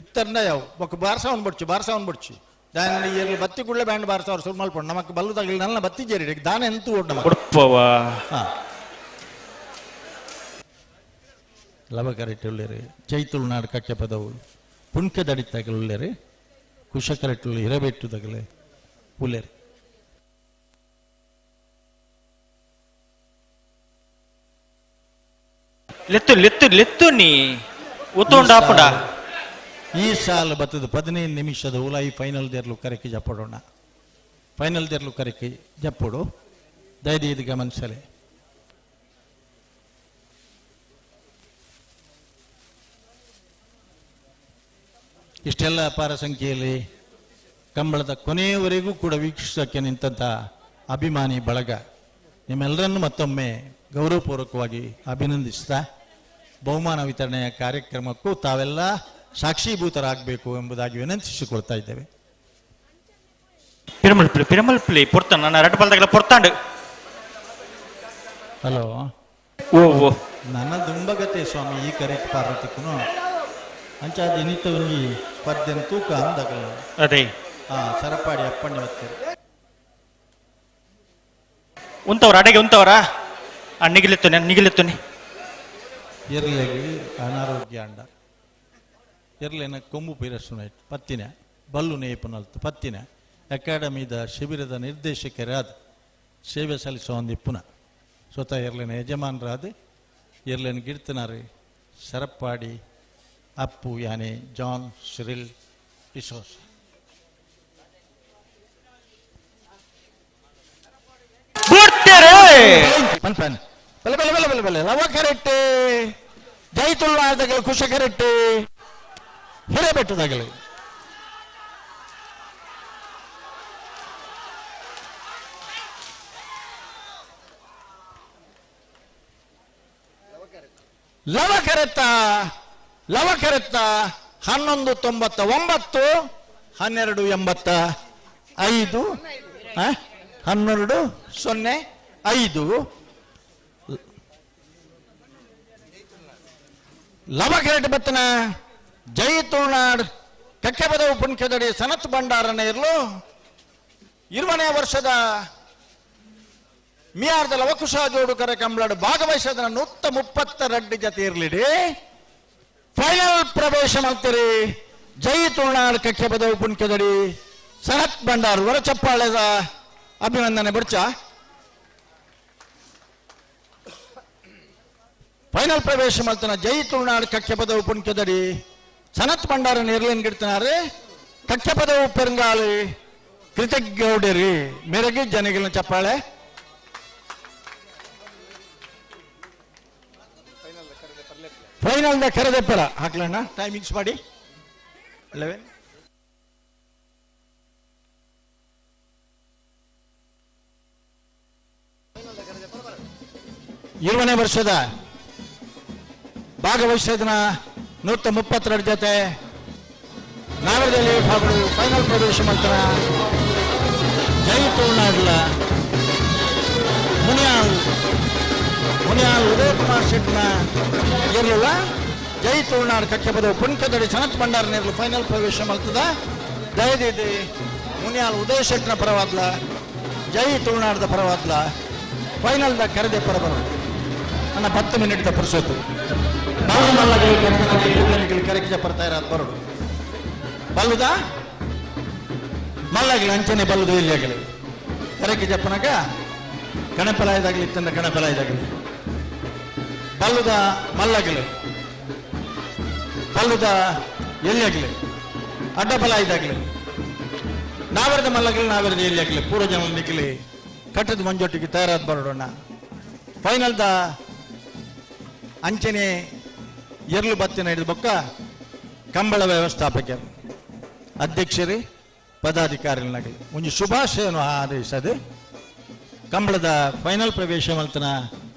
ಇತ್ತರ್ನ ಯಾವ ಬೊಕ್ಕ ಬಾರ್ಸವನ್ ಬಡ್ಚು ಬಾರ್ಸವನ್ ಬಡ್ಚು ದಾನ ಎಲ್ಲಿ ಬತ್ತಿ ಕೂಡಲೇ ಬ್ಯಾಂಡ್ ಬಾರ್ಸವ್ರು ಸುರು ಮಲ್ಪಂಡು ನಮಕ್ ಬಲ್ಲು ತಗಲಿ ನನ್ನ ಬತ್ತಿ ಜೇರಿ ದಾನ ಎಂತೂ ಓಡ್ ನಮಕ್ ಹಾಂ ಲವಕರೆಟ್ಟುಳ್ಳೇರಿ ಚೈತುಳ್ನಾಡು ಕಕ್ಕೆ ಪದವು ಪುಣ್ಕದಡಿ ತಗಲುಳ್ಳೇರಿ ಕುಶಕರೆಟ್ಟುಳ್ಳಿ ಹಿರಬೆಟ್ಟು ತಗಲೆ ಉಳ್ಳೇರಿ. ಲೆತ್ತು ಲೆತ್ತು ಲೆತ್ತು ನೀ ಉತ್ತೊಂಡಾಪುಡ ಈ ಸಾಲ ಬತ್ತದ 15 ನಿಮಿಷದ ಉಲಾಯಿ ಫೈನಲ್ ದೇರ್ಲು ಕರೆಕಿ ಜಪ್ಪಡೋಣ. ಫೈನಲ್ ದೇರ್ಲು ಕರೆಕಿ ಜಪ್ಪಡು ದಯದೀದು ಗಮನಿಸಲೆ. ಇಷ್ಟೆಲ್ಲ ಅಪಾರ ಸಂಖ್ಯೆಯಲ್ಲಿ ಕಂಬಳದ ಕೊನೆಯವರೆಗೂ ಕೂಡ ವೀಕ್ಷಿಸೋಕ್ಕೆ ನಿಂತಹ ಅಭಿಮಾನಿ ಬಳಗ ನಿಮ್ಮೆಲ್ಲರನ್ನು ಮತ್ತೊಮ್ಮೆ ಗೌರವಪೂರ್ವಕವಾಗಿ ಅಭಿನಂದಿಸ್ತಾ ಬಹುಮಾನ ವಿತರಣೆಯ ಕಾರ್ಯಕ್ರಮಕ್ಕೂ ತಾವೆಲ್ಲ ಸಾಕ್ಷೀಭೂತರಾಗಬೇಕು ಎಂಬುದಾಗಿ ವಿನಂತಿಸಿಕೊಳ್ತಾ ಇದ್ದೇವೆ. ಪಿರಮಲ್ ಪಿಲಿ ಪಿರಮಲ್ ಪಿಲಿ ಪೊರ್ತಾನ ನನ್ನ ಎರಡು ಪಲ್ದಾಗಲ ಪೊರ್ತಾಂಡು. ಹಲೋ ಓ ಓ ನನ್ನ ದುಂಬಗತೆ ಸ್ವಾಮಿ ಈ ಕರೆಕ್ಟ್ ಪಾರ್ವತಿಕ್ಕೂ ಅಂಚಾದ ಇನ್ನಿತ ಒಂಜಿ ಸ್ಪರ್ಧೆನ ತೂಕ ಅಂದಾಗಲ್ಲ. ಅದೇ ಹಾ ಸರಪಾಡಿ ಅಪ್ಪಣ್ಣೆ ಬತ್ತಾರೆ ಉಂತವ್ರ ಅಡೆಗೆ ಉಂತವರ ನಿಗಿಲೆತ್ತುನಿ ನಿಗಿಲೆತ್ತುನಿ. ಎರ್ಲೆಗೆ ಅನಾರೋಗ್ಯ ಅಂಡ ಎರ್ಲೆನ ಕೊಂಬು ಪಿರಸುನೈಟ್ ಪತ್ತಿನ ಬಲ್ಲು ನೇಪನಲ್ತು ಪತ್ತಿನ ಅಕಾಡೆಮಿದ ಶಿಬಿರದ ನಿರ್ದೇಶಕರಾದ ಸೇವೆ ಸಲ್ಲಿಸುವ ಒಂದು ಇಪ್ಪುನ ಸ್ವತಃ ಎರ್ಲೆನ ಯಜಮಾನರಾದ ಎರ್ಲೆನ ಗಿಡ್ತನಾರಿ ಸರಪಾಡಿ ಅಪ್ಪು ಯಾನೆ ಜಾನ್ ಸಿರಿಲ್ ಡಿಸೋಸ್. ಬಲೆ ಬಲೆ ಬಲೆ ಬಲೆ ಬಲೆ ಲವ ಕರೆಕ್ಟ್ ಜೈ ತುಳುನಾಡದಾಗಲಿ ಕುಶ ಕರೆಕ್ಟ್ ಹಿರೇಬೆಟ್ಟದಾಗಲಿ. ಲವಕರೆತ್ತ ಲವಕರೆತ್ತ 11.99 12.85 12.05 ಲವಕರೆಟ್ ಬತ್ತನ ಜೈ ತುಳುನಾಡ್ ಕಕ್ಕೆಬದವು ಪುಣ್ಯದಡಿ ಸನತ್ ಭಂಡಾರನ ಇರಲು 20ನೇ ವರ್ಷದ ಮಿಯಾರ್ದ ಲವಕುಶ ಜೋಡುಕರ ಕಂಬಳಡು ಭಾಗವಹಿಸದ 132 ಜತೆ ಇರಲಿಡಿ ಫೈನಲ್ ಪ್ರವೇಶ ಮಾಡ್ತೀರಿ ಜೈ ತುಳುನಾಡ್ ಕಕ್ಕೆಬದವು ಪುಣ್ಯದಡಿ ಸನತ್ ಭಂಡಾರ್ ವರ ಚಪ್ಪಾಳೆದ ಅಭಿನಂದನೆ ಬುಡ್ಚ. ಫೈನಲ್ ಪ್ರವೇಶ ಮಾಡ್ತಾನ ಜೈ ತುಳುನಾಡ್ ಕಕ್ಕೆಬದವು ಪುಣ್ಯದಡಿ ಸನತ್ ಭಂಡಾರ ನೇರ್ಲೇನ್ ಗಿಡ್ತಿನಾರೆ ಕಕ್ಕೆಬದವು ಪೆರಂಗಾಳಿ ಕೃತಜ್ಞೌಡರಿ ಮೇರೆಗೆ ಜನಗಿನ ಚಪ್ಪಾಳೆ. ಫೈನಲ್ ಕರೆದೆಪ್ಪರ ಹಾಕ್ಲಣ್ಣ ಟೈಮಿಂಗ್ಸ್ ಮಾಡಿ 11. 20ನೇ ವರ್ಷದ ಭಾಗವಹಿಸಿದ 132 ಜೊತೆ ನಾವದಲ್ಲಿ ಭಾಗಗಳು ಫೈನಲ್ ಪ್ರವೇಶ ಮಾಡ್ತಾರ ಜೈ ತುಳುನಾಡ್ಲ ಮುನಿಯಾಲ್ ಮುನಿಯಾಲ್ ಉದಯ ಕುಮಾರ್ ಶೆಟ್ನ ಇರಲಿಲ್ಲ ಜೈ ತುಳುನಾಡ್ ಕಕ್ಷಪದ ಪುಣ್ಕದಡಿ ಸನತ್ ಭಂಡಾರ ನೇರ್ಲು ಫೈನಲ್ ಪ್ರವೇಶ ಮಾಡ್ತದ. ದಯದಿದ್ದು ಮುನಿಯಾಲ್ ಉದಯ ಶೆಟ್ನ ಪರವಾದ್ಲ ಜೈ ತುಳುನಾಡ್ದ ಪರವಾದ್ಲ ಫೈನಲ್ದ ಕರೆದೆ ಪರ ಬರೋದು ನನ್ನ 10 ಮಿನಿಟ್ ಪುರುಷತ್ತು ಕರೆಕ್ಟ್ ಬರ್ತಾ ಇರೋದು ಬರೋದು ಬಲ್ಲುದಾ ಮಲ್ಲಾಗಲಿ ಅಂಚನೆ ಬಲ್ಲುದು ಇಲ್ಲಿ ಆಗಲಿ ಕರೆಕ್ಕೆ ಜಪ್ಪನಾಗ ಗಣಪಲಾಯದಾಗಲಿ ಇತ್ತಂದ್ರೆ ಗಣಪಲಾಯದಾಗಲಿ ಬಲ್ಲುದ ಮಲ್ಲಾಗಲಿ ಬಲ್ಲುದ ಎಲ್ಲಿ ಆಗಲಿ ಅಡ್ಡಬಲಾಯದಾಗಲಿ ನಾವರದ ಮಲ್ಲಗಲಿ ನಾವರದ ಎಲ್ಲಿ ಆಗಲಿ ಪೂರ್ವ ಜನ ನಿಕ್ಕಲಿ ಕಟ್ಟದ ಮಂಜೊಟ್ಟಿಗೆ ತಯಾರಾದ ಬರೋಣ ಫೈನಲ್ದ ಅಂಚನೆ ಎರ್ಲು ಬತ್ತಿನ ಹಿಡಿದ ಬೊಕ್ಕ ಕಂಬಳ ವ್ಯವಸ್ಥಾಪಕರು ಅಧ್ಯಕ್ಷರೇ ಪದಾಧಿಕಾರಿಗಳಾಗಲಿ ಒಂದು ಶುಭಾಶಯನು ಹಾರೈಸದೆ ಕಂಬಳದ ಫೈನಲ್ ಪ್ರವೇಶ ಮಲ್ತನ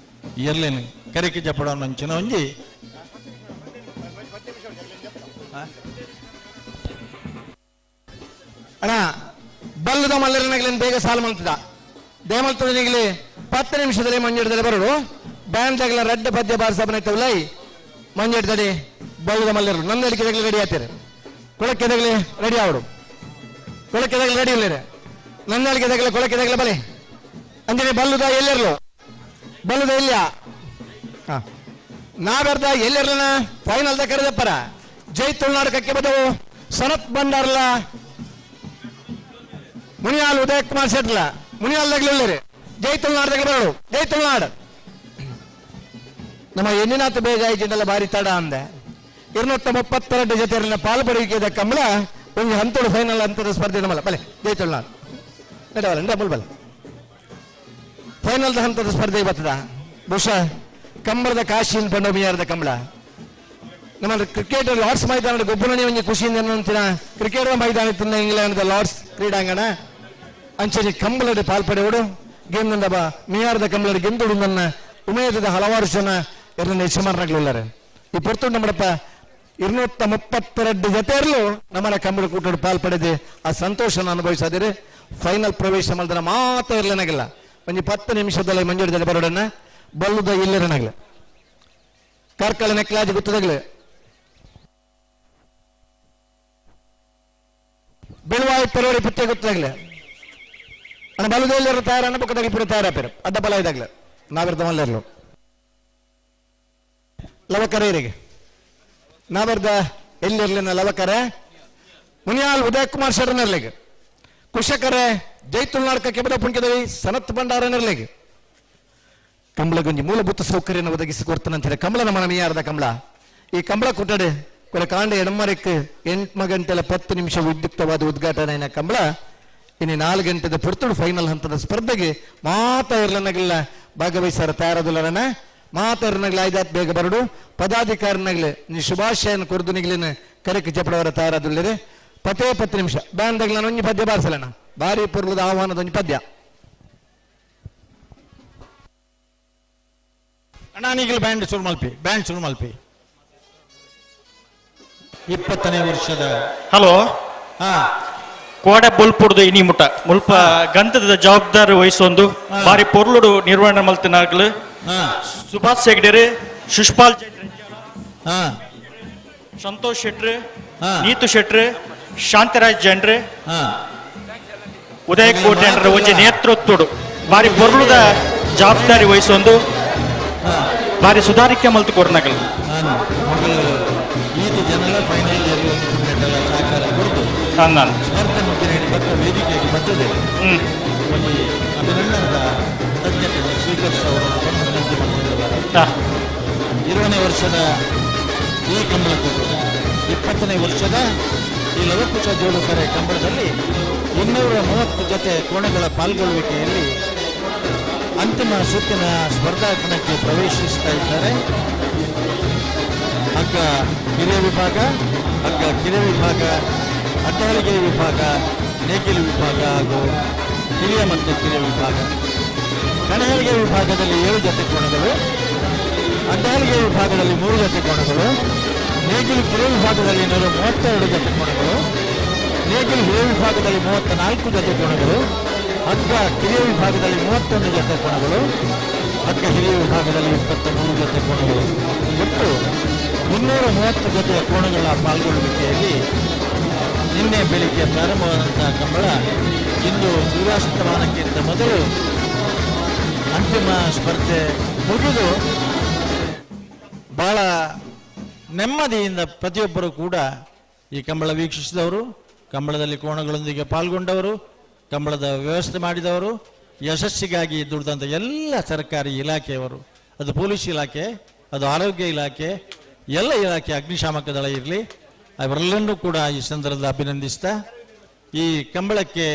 ಎರ್ಲೇನು ಕರೆಕೆ ಜಪಡೋಣ ಅಂಚಿನ ಒಂಜಿ ಅಣ್ಣ ಬಲ್ಲದ ಮಲ್ಲರನಗಲಿನ ಬೇಗ ಸಾಲು ಮಲ್ತದ ದೇಮಲ್ತದ ನಿಗಲಿ 10 ನಿಮಿಷದಲ್ಲಿ ಮಂಜುಡದಲ್ಲಿ ಬರೋಡು ಬ್ಯಾಂಡ್ ತಗಲ ರಡ್ಡ ಪದ್ಯ ಬಾರಿಸಬನ ಲೈ ಮಂಜೆಡ್ದಡಿ ಬಲ್ಲದ ಮಲ್ಲರು ನನ್ನ ಅಡಿಕೆ ತಗಲಿ ರೆಡಿ ಆಗ್ತಾರೆ ಕೊಳಕ್ಕೆ ತಗಲಿ ರೆಡಿ ಆವಡು ಕೊಳಕ್ಕೆ ತಗಲಿ ರೆಡಿ ಇಲ್ಲ ನನ್ನ ಅಡಿಕೆ ತಗಲ ಕೊಳಕ್ಕೆ ತಗಲ ಬಲೆ ಅಂಜನೆ ಬಲ್ಲುದ ಎಲ್ಲೆರ್ಲು ಬಲ್ಲುದ ಎಲ್ಲಿಯ ನಾವೆರ್ದ ಎಲ್ಲೆರ್ಲನ ಫೈನಲ್ದ ಕರೆದಪ್ಪರ ಜೈ ತುಳುನಾಡು ಕಕ್ಕೆ ಬದವು ಸನತ್ ಭಂಡಾರ್ಲ ಮುನಿಯಾಲ್ ಉದಯ ಕುಮಾರ್ ಶೆಟ್ಲ ಮುನಿಯಾಲ್ ತಗಲಿಲ್ಲರಿ ಜೈ ತುಳುನಾಡು ತಗಲಿ ಬರೋಡು ಜೈ ತುಳುನಾಡು. ನಮ್ಮ ಎಣ್ಣಿನಾಥ ಬೇಗ ಆಯ್ತಿಂದಲ್ಲ ಭಾರಿ ತಡ ಅಂದೆ 232 ಜೊತೆ ಪಾಲು ಪಡೆಯುವಿಕೆದ ಕಮಲ ಒಂದು ಹಂತಡು ಫೈನಲ್ ಹಂತದ ಸ್ಪರ್ಧೆ ನಮ್ಮಲ್ಲ ಬಲೆ ಜೈ ತುಳುನಾಡು ನಡವಲ್ಲ ಡಬಲ್ ಬಲ ಫೈನಲ್ ಹಂತದ ಸ್ಪರ್ಧೆ ಬರ್ತದ. ಬಹುಶಃ ಕಂಬಳದ ಕಾಶಿನ ಪಂಡೋಮಿಯಾರದ ಕಂಬಳ ನಮ್ಮ ಕ್ರಿಕೆಟ್ ಲಾರ್ಡ್ಸ್ ಮೈದಾನದ ಗೊಬ್ಬರನೇ ಒಂದು ಖುಷಿಯಿಂದ ಅಂತೀರ ಕ್ರಿಕೆಟ್ ಮೈದಾನ ತಿನ್ನ ಇಂಗ್ಲೆಂಡ್ ಲಾರ್ಡ್ಸ್ ಕ್ರೀಡಾಂಗಣ ಅಂಚನೆ ಕಂಬಳದ ಪಾಲ್ಪಡೆಯೋಡು ಗೆಂದ ಬಾ ಮಿಯಾರದ ಕಂಬಳದ ಗೆಂದುಡು ನನ್ನ ಉಮೇದದ ಹಲವಾರು ಜನ ಎರಡನೇ ಯಜಮಾನರಾಗಲಿಲ್ಲಾರೆ. ಈ ಪೊರ್ತು ನಮ್ಮಡಪ್ಪ 232 ಜೊತೆ ಇರಲು ನಮ್ಮನ್ನ ಕಂಬಳ ಕೂಟೋಡು ಪಾಲ್ಪಡೆದೆ ಆ ಸಂತೋಷನ ಅನುಭವಿಸದಿರಿ. ಫೈನಲ್ ಪ್ರವೇಶ ಮಾಡಿದ್ರೆ ಮಾತ್ರ ಇರ್ಲೇನಾಗಿಲ್ಲ ಒಂದು 10 ನಿಮಿಷದಲ್ಲಿ ಮಂಜೂರಿದಲ್ಲಿ ಬರೋಡನ್ನ ಬಲ್ಲುದ ಇಲ್ಲಿರನಾಗಲಿ ಕಾರ್ಕಳ ನೆಕ್ಲಾಜಿ ಗೊತ್ತದಾಗಲಿ ಬೆಳುವಾಯಿ ಪೆರೋಡಿ ಪುತ್ತೆ ಗೊತ್ತಾಗಲಿ ಅಣ್ಣ ಬಲ್ಲುದ ಇಲ್ಲಿರೋ ತಯಾರನ್ನ ಬೊಕ್ಕದಾಗಲಿ ಪುರ ತಯಾರ ಅಡ್ಡ ಬಲ ಇದಾಗಲಿ ನಾವಿರ್ದ ಮಲ್ಲೆರ್ಲು ಲವಕರೇರಿಗೆ ನಾವರ್ದ ಎಲ್ಲಿರ್ಲಿನ ಲವಕರೆ ಮುನಿಯಾಲ್ ಉದಯ ಕುಮಾರ್ ಶರಣರ್ಲಿಗೆ ಕುಶಕರೆ ಜೈ ತುಳುನಾಡ್ ಕೆಬದ ಪುಣ್ಯದೇವಿ ಸನತ್ ಭಂಡಾರನರ್ಲಿಗೆ ಕಂಬಳಗೊಂಜಿ ಮೂಲಭೂತ ಸೌಕರ್ಯನ ಒದಗಿಸಿ ಕೊಡ್ತಾನಂತ ಹೇಳಿ ಕಮಲ ನಮ್ಮ ಮೀಯಾರದ ಕಮಲ ಈ ಕಂಬಳ ಕೊಟ್ಟಡೆ ಕೊಡ ಕಾಂಡ ಎಡಮರಕ್ಕೆ 8 ಗಂಟೆಲ 10 ನಿಮಿಷ ವಿದ್ಯುಕ್ತವಾದ ಉದ್ಘಾಟನೆ ಕಂಬಳ ಇನ್ನು 4 ಗಂಟೆದ ಪುರ್ತುಡು ಫೈನಲ್ ಹಂತದ ಸ್ಪರ್ಧೆಗೆ ಮಾತಾ ಇರ್ಲನಗಲ್ಲ ಭಾಗವಹಿಸಾರ ತಯಾರದಿಲ್ಲರನ ಮಾತಾರನಗಲ ಐದಾತ್ ಬೇಗ ಬರಡು ಪದಾಧಿಕಾರಿನಗಲೆ ನೀ ಶುಭಾಶಯನ ಕೊರ್ದು ನಿಗಲಿನ ಕರೆಕ್ ಜಪಡವರ ತಯಾರದಿಲ್ಲರೆ 10 ನಿಮಿಷ ಬ್ಯಾಂದಗ್ಲ ಒಂಜಿ ಪದ್ಯ ಬಾರಿಸಲಣ್ಣ ಭಾರಿ ಪುರ್ಲದ ಆಹ್ವಾನದ ಒಂಜಿ ಪದ್ಯ. ಅಣ್ಣಾನಿಗಲ್ ಬ್ಯಾಂಡ್ ಶುರು ಮಲ್ಪಿ, ಬ್ಯಾಂಡ್ ಶುರು ಮಲ್ಪಿ. 20ನೇ ವರ್ಷದ ಹಲೋ ಹಾ ಕೋಡೆ ಬೊಲ್ಪುಡ್ದು ಇನಿ ಮುಟ ಮುಲ್ಪ ಗಂಧದ ಜವಾಬ್ದಾರಿ ವಹಿಸೊಂದು ಬಾರಿ ಪೊರ್ಲುಡು ನಿರ್ವಹಣೆ ಮಲ್ತಿನಾಗ್ಲು ಸುಭಾಷ್ ಹೆಗ್ಡೆರೆ, ಸುಷ್ಪಾಲ್ ಸಂತೋಷ್ ಶೆಟ್ರು, ನೀತು ಶೆಟ್ರು, ಶಾಂತರಾಜ್ ಜನ್ರು, ಉದಯ ಕೋಟೆ ಒಂಜಿ ನೇತೃತ್ವಡು ಬಾರಿ ಪೊರ್ಲುದ ಜವಾಬ್ದಾರಿ ವಹಿಸೊಂದು ಬಾರಿ ಸುಧಾರಿಕೆ ಮಲ್ತು ಕೊರ್ನಗಲ್. ನಾನು ಸ್ಪರ್ಧೆ ಮುಖ್ಯ ಬತ್ತ ವೇದಿಕೆಗೆ ಬರ್ತದೆ. ಒಂದು ಅಭಿನಂದನದ ತಜ್ಞತೆಯನ್ನು ಸ್ವೀಕರಿಸುವವರು ವಿನಂತಿ ಮಾಡ್ತಿದ್ದಾರೆ. 20ನೇ ವರ್ಷದ ಈ ಕಂಬಳಕ್ಕೂ 20ನೇ ವರ್ಷದ ಈ ಲವಕುಶ ಜೋಡುಕರೆ ಕಂಬಳದಲ್ಲಿ 230 ಜೊತೆ ಕೋಣೆಗಳ ಪಾಲ್ಗೊಳ್ಳುವಿಕೆಯಲ್ಲಿ ಅಂತಿಮ ಸುತ್ತಿನ ಸ್ಪರ್ಧಾಕಣಕ್ಕೆ ಪ್ರವೇಶಿಸ್ತಾ ಇದ್ದಾರೆ. ಹಗ್ಗ ಹಿರಿಯ ವಿಭಾಗ, ಹಗ್ಗ ಕಿರಿಯ ವಿಭಾಗ, ಅಡ್ಡಹಳಿಗೆ ವಿಭಾಗ, ನೇಗಿಲು ವಿಭಾಗ ಹಾಗೂ ಹಿರಿಯ ಮತ್ತು ಕಿರಿಯ ವಿಭಾಗ. ಕಣಹಳಿಗೆ ವಿಭಾಗದಲ್ಲಿ 7 ಜೊತೆ ಕೋಣೆಗಳು, ಅಡ್ಡಹಳಿಗೆ ವಿಭಾಗದಲ್ಲಿ 3 ಜೊತೆ ಕೋಣೆಗಳು, ನೇಗಿಲು ಕಿರಿಯ ವಿಭಾಗದಲ್ಲಿ 132 ಜೊತೆ ಕೋಣೆಗಳು, ನೇಗಿಲು ಹಿರಿಯ ವಿಭಾಗದಲ್ಲಿ 34 ಜೊತೆ ಕೋಣೆಗಳು, ಹಗ್ಗ ಕಿರಿಯ ವಿಭಾಗದಲ್ಲಿ 31 ಜೊತೆ ಕೋಣೆಗಳು, ಹಗ್ಗ ಹಿರಿಯ ವಿಭಾಗದಲ್ಲಿ 23 ಜೊತೆ ಕೋಣೆಗಳು. ಒಟ್ಟು 230 ಜೊತೆಯ ಕೋಣೆಗಳ ಪಾಲ್ಗೊಳ್ಳುವಿಕೆಯಲ್ಲಿ ನಿನ್ನೆ ಬೆಳಿಗ್ಗೆ ಪ್ರಾರಂಭವಾದಂತಹ ಕಂಬಳ ಇಂದು ಸೂರ್ಯಾಸ್ತಮಾನಕ್ಕಿಂತ ಮೊದಲು ಅಂತಿಮ ಸ್ಪರ್ಧೆ ಮುಗಿದು ಬಹಳ ನೆಮ್ಮದಿಯಿಂದ ಪ್ರತಿಯೊಬ್ಬರು ಕೂಡ ಈ ಕಂಬಳ ವೀಕ್ಷಿಸಿದವರು, ಕಂಬಳದಲ್ಲಿ ಕೋಣಗಳೊಂದಿಗೆ ಪಾಲ್ಗೊಂಡವರು, ಕಂಬಳದ ವ್ಯವಸ್ಥೆ ಮಾಡಿದವರು, ಯಶಸ್ಸಿಗಾಗಿ ದುಡಿದಂಥ ಎಲ್ಲ ಸರ್ಕಾರಿ ಇಲಾಖೆಯವರು, ಅದು ಪೊಲೀಸ್ ಇಲಾಖೆ, ಅದು ಆರೋಗ್ಯ ಇಲಾಖೆ, ಎಲ್ಲ ಇಲಾಖೆ, ಅಗ್ನಿಶಾಮಕ ದಳ ಇರಲಿ, ಅವರೆಲ್ಲರನ್ನೂ ಕೂಡ ಈ ಸಂದರ್ಭದಲ್ಲಿ ಅಭಿನಂದಿಸ್ತಾ ಈ ಕಂಬಳಕ್ಕೆ,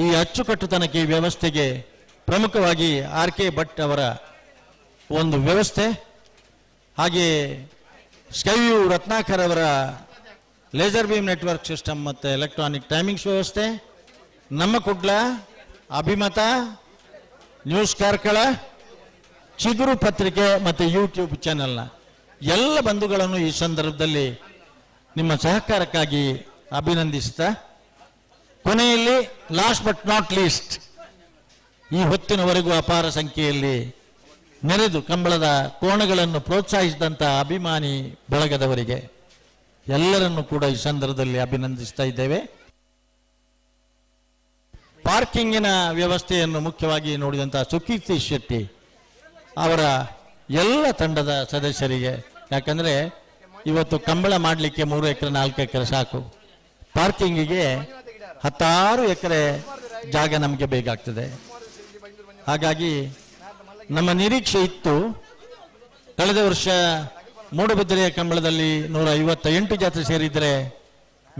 ಈ ಅಚ್ಚುಕಟ್ಟುತನಕ್ಕೆ, ಈ ವ್ಯವಸ್ಥೆಗೆ ಪ್ರಮುಖವಾಗಿ ಆರ್ ಕೆ ಭಟ್ ಅವರ ಒಂದು ವ್ಯವಸ್ಥೆ, ಹಾಗೆ ಸ್ಕೈವ್ಯೂ ರತ್ನಾಕರ್ ಅವರ ಲೇಸರ್ ಬೀಮ್ ನೆಟ್ವರ್ಕ್ ಸಿಸ್ಟಮ್ ಮತ್ತು ಎಲೆಕ್ಟ್ರಾನಿಕ್ ಟೈಮಿಂಗ್ಸ್ ವ್ಯವಸ್ಥೆ, ನಮ್ಮ ಕುಡ್ಲ, ಅಭಿಮತ, ನ್ಯೂಸ್ ಕಾರ್ಕಳ, ಚಿಗುರು ಪತ್ರಿಕೆ ಮತ್ತು ಯೂಟ್ಯೂಬ್ ಚಾನೆಲ್ನ ಎಲ್ಲ ಬಂಧುಗಳನ್ನು ಈ ಸಂದರ್ಭದಲ್ಲಿ ನಿಮ್ಮ ಸಹಕಾರಕ್ಕಾಗಿ ಅಭಿನಂದಿಸ್ತಾ, ಕೊನೆಯಲ್ಲಿ ಲಾಸ್ಟ್ ಬಟ್ not least, ಈ ಹೊತ್ತಿನವರೆಗೂ ಅಪಾರ ಸಂಖ್ಯೆಯಲ್ಲಿ ನೆರೆದು ಕಂಬಳದ ಕೋಣಗಳನ್ನು ಪ್ರೋತ್ಸಾಹಿಸಿದಂಥ ಅಭಿಮಾನಿ ಬಳಗದವರಿಗೆ ಎಲ್ಲರನ್ನೂ ಕೂಡ ಈ ಸಂದರ್ಭದಲ್ಲಿ ಅಭಿನಂದಿಸ್ತಾ ಇದ್ದೇವೆ. ಪಾರ್ಕಿಂಗಿನ ವ್ಯವಸ್ಥೆಯನ್ನು ಮುಖ್ಯವಾಗಿ ನೋಡಿದಂಥ ಸುಕೀರ್ತಿ ಶೆಟ್ಟಿ ಅವರ ಎಲ್ಲ ತಂಡದ ಸದಸ್ಯರಿಗೆ, ಯಾಕಂದರೆ ಇವತ್ತು ಕಂಬಳ ಮಾಡಲಿಕ್ಕೆ 3 ಎಕರೆ 4 ಎಕರೆ ಸಾಕು, ಪಾರ್ಕಿಂಗಿಗೆ 16 ಎಕರೆ ಜಾಗ ನಮಗೆ ಬೇಕಾಗ್ತದೆ. ಹಾಗಾಗಿ ನಮ್ಮ ನಿರೀಕ್ಷೆ ಇತ್ತು, ಕಳೆದ ವರ್ಷ ಮೂಡಬಿದ್ರೆಯ ಕಂಬಳದಲ್ಲಿ 158 ಜಾತ್ರೆ ಸೇರಿದರೆ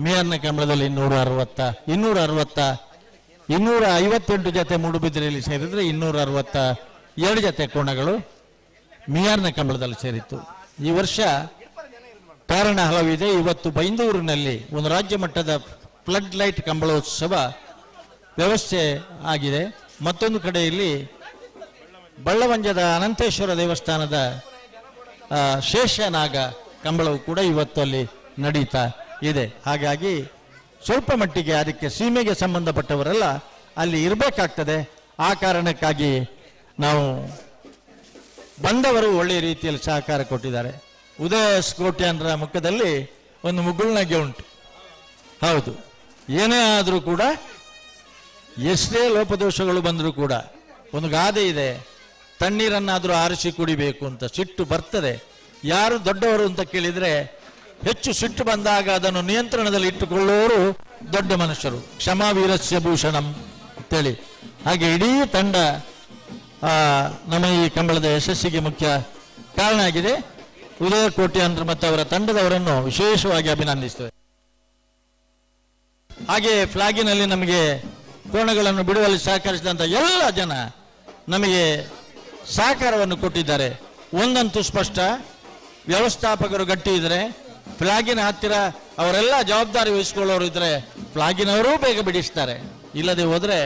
ಮೇಯರ್ನ ಕಂಬಳದಲ್ಲಿ 260 258 ಜೊತೆ ಮೂಡುಬಿದಿರೆಯಲ್ಲಿ ಸೇರಿದರೆ 262 ಜೊತೆ ಕೋಣಗಳು ಮಿಯಾರ್ನ ಕಂಬಳದಲ್ಲಿ ಸೇರಿತ್ತು. ಈ ವರ್ಷ ಕಾರಣ ಹಲವಿದೆ. ಇವತ್ತು ಬೈಂದೂರಿನಲ್ಲಿ ಒಂದು ರಾಜ್ಯ ಮಟ್ಟದ ಫ್ಲಡ್ ಲೈಟ್ ಕಂಬಳೋತ್ಸವ ವ್ಯವಸ್ಥೆ ಆಗಿದೆ. ಮತ್ತೊಂದು ಕಡೆಯಲ್ಲಿ ಬಳ್ಳವಂಜದ ಅನಂತೇಶ್ವರ ದೇವಸ್ಥಾನದ ಶೇಷನಾಗ ಕಂಬಳವು ಕೂಡ ಇವತ್ತು ಅಲ್ಲಿ ನಡೀತಾ ಇದೆ. ಹಾಗಾಗಿ ಸ್ವಲ್ಪ ಮಟ್ಟಿಗೆ ಅದಕ್ಕೆ ಸೀಮೆಗೆ ಸಂಬಂಧಪಟ್ಟವರೆಲ್ಲ ಅಲ್ಲಿ ಇರಬೇಕಾಗ್ತದೆ. ಆ ಕಾರಣಕ್ಕಾಗಿ ನಾವು ಬಂದವರು ಒಳ್ಳೆಯ ರೀತಿಯಲ್ಲಿ ಸಹಕಾರ ಕೊಟ್ಟಿದ್ದಾರೆ. ಉದಯ ಕೋಟ್ಯಾನ್ರ ಮುಖದಲ್ಲಿ ಒಂದು ಮುಗುಳ್ನಗೆ ಉಂಟು. ಹೌದು, ಏನೇ ಆದರೂ ಕೂಡ ಎಷ್ಟೇ ಲೋಪದೋಷಗಳು ಬಂದರೂ ಕೂಡ ಒಂದು ಗಾದೆ ಇದೆ, ತಣ್ಣೀರನ್ನಾದರೂ ಆರಿಸಿ ಕುಡಿಬೇಕು ಅಂತ. ಸಿಟ್ಟು ಬರ್ತದೆ. ಯಾರು ದೊಡ್ಡವರು ಅಂತ ಕೇಳಿದರೆ ಹೆಚ್ಚು ಸಿಟ್ಟು ಬಂದಾಗ ಅದನ್ನು ನಿಯಂತ್ರಣದಲ್ಲಿ ಇಟ್ಟುಕೊಳ್ಳುವವರು ದೊಡ್ಡ ಮನುಷ್ಯರು. ಕ್ಷಮಾ ವೀರಸ್ಯ ಭೂಷಣಂ ಅಂತೇಳಿ. ಹಾಗೆ ಇಡೀ ತಂಡ ನಮ್ಮ ಈ ಕಂಬಳದ ಯಶಸ್ಸಿಗೆ ಮುಖ್ಯ ಕಾರಣ ಆಗಿದೆ. ಉದಯ ಕೋಟ್ಯಾನ್ರು ಮತ್ತು ಅವರ ತಂಡದವರನ್ನು ವಿಶೇಷವಾಗಿ ಅಭಿನಂದಿಸ್ತೇವೆ. ಹಾಗೆ ಫ್ಲಾಗಿನಲ್ಲಿ ನಮಗೆ ಕೋಣಗಳನ್ನು ಬಿಡುವಲ್ಲಿ ಸಹಕರಿಸಿದಂಥ ಎಲ್ಲ ಜನ ನಮಗೆ ಸಹಕಾರವನ್ನು ಕೊಟ್ಟಿದ್ದಾರೆ. ಒಂದಂತೂ ಸ್ಪಷ್ಟ, ವ್ಯವಸ್ಥಾಪಕರು ಗಟ್ಟಿ ಇದ್ದರೆ, ಫ್ಲಾಗಿನ ಹತ್ತಿರ ಅವರೆಲ್ಲ ಜವಾಬ್ದಾರಿ ವಹಿಸಿಕೊಳ್ಳೋರು ಇದ್ದರೆ ಫ್ಲಾಗಿನವರೂ ಬೇಗ ಬಿಡಿಸ್ತಾರೆ. ಇಲ್ಲದೆ ಹೋದರೆ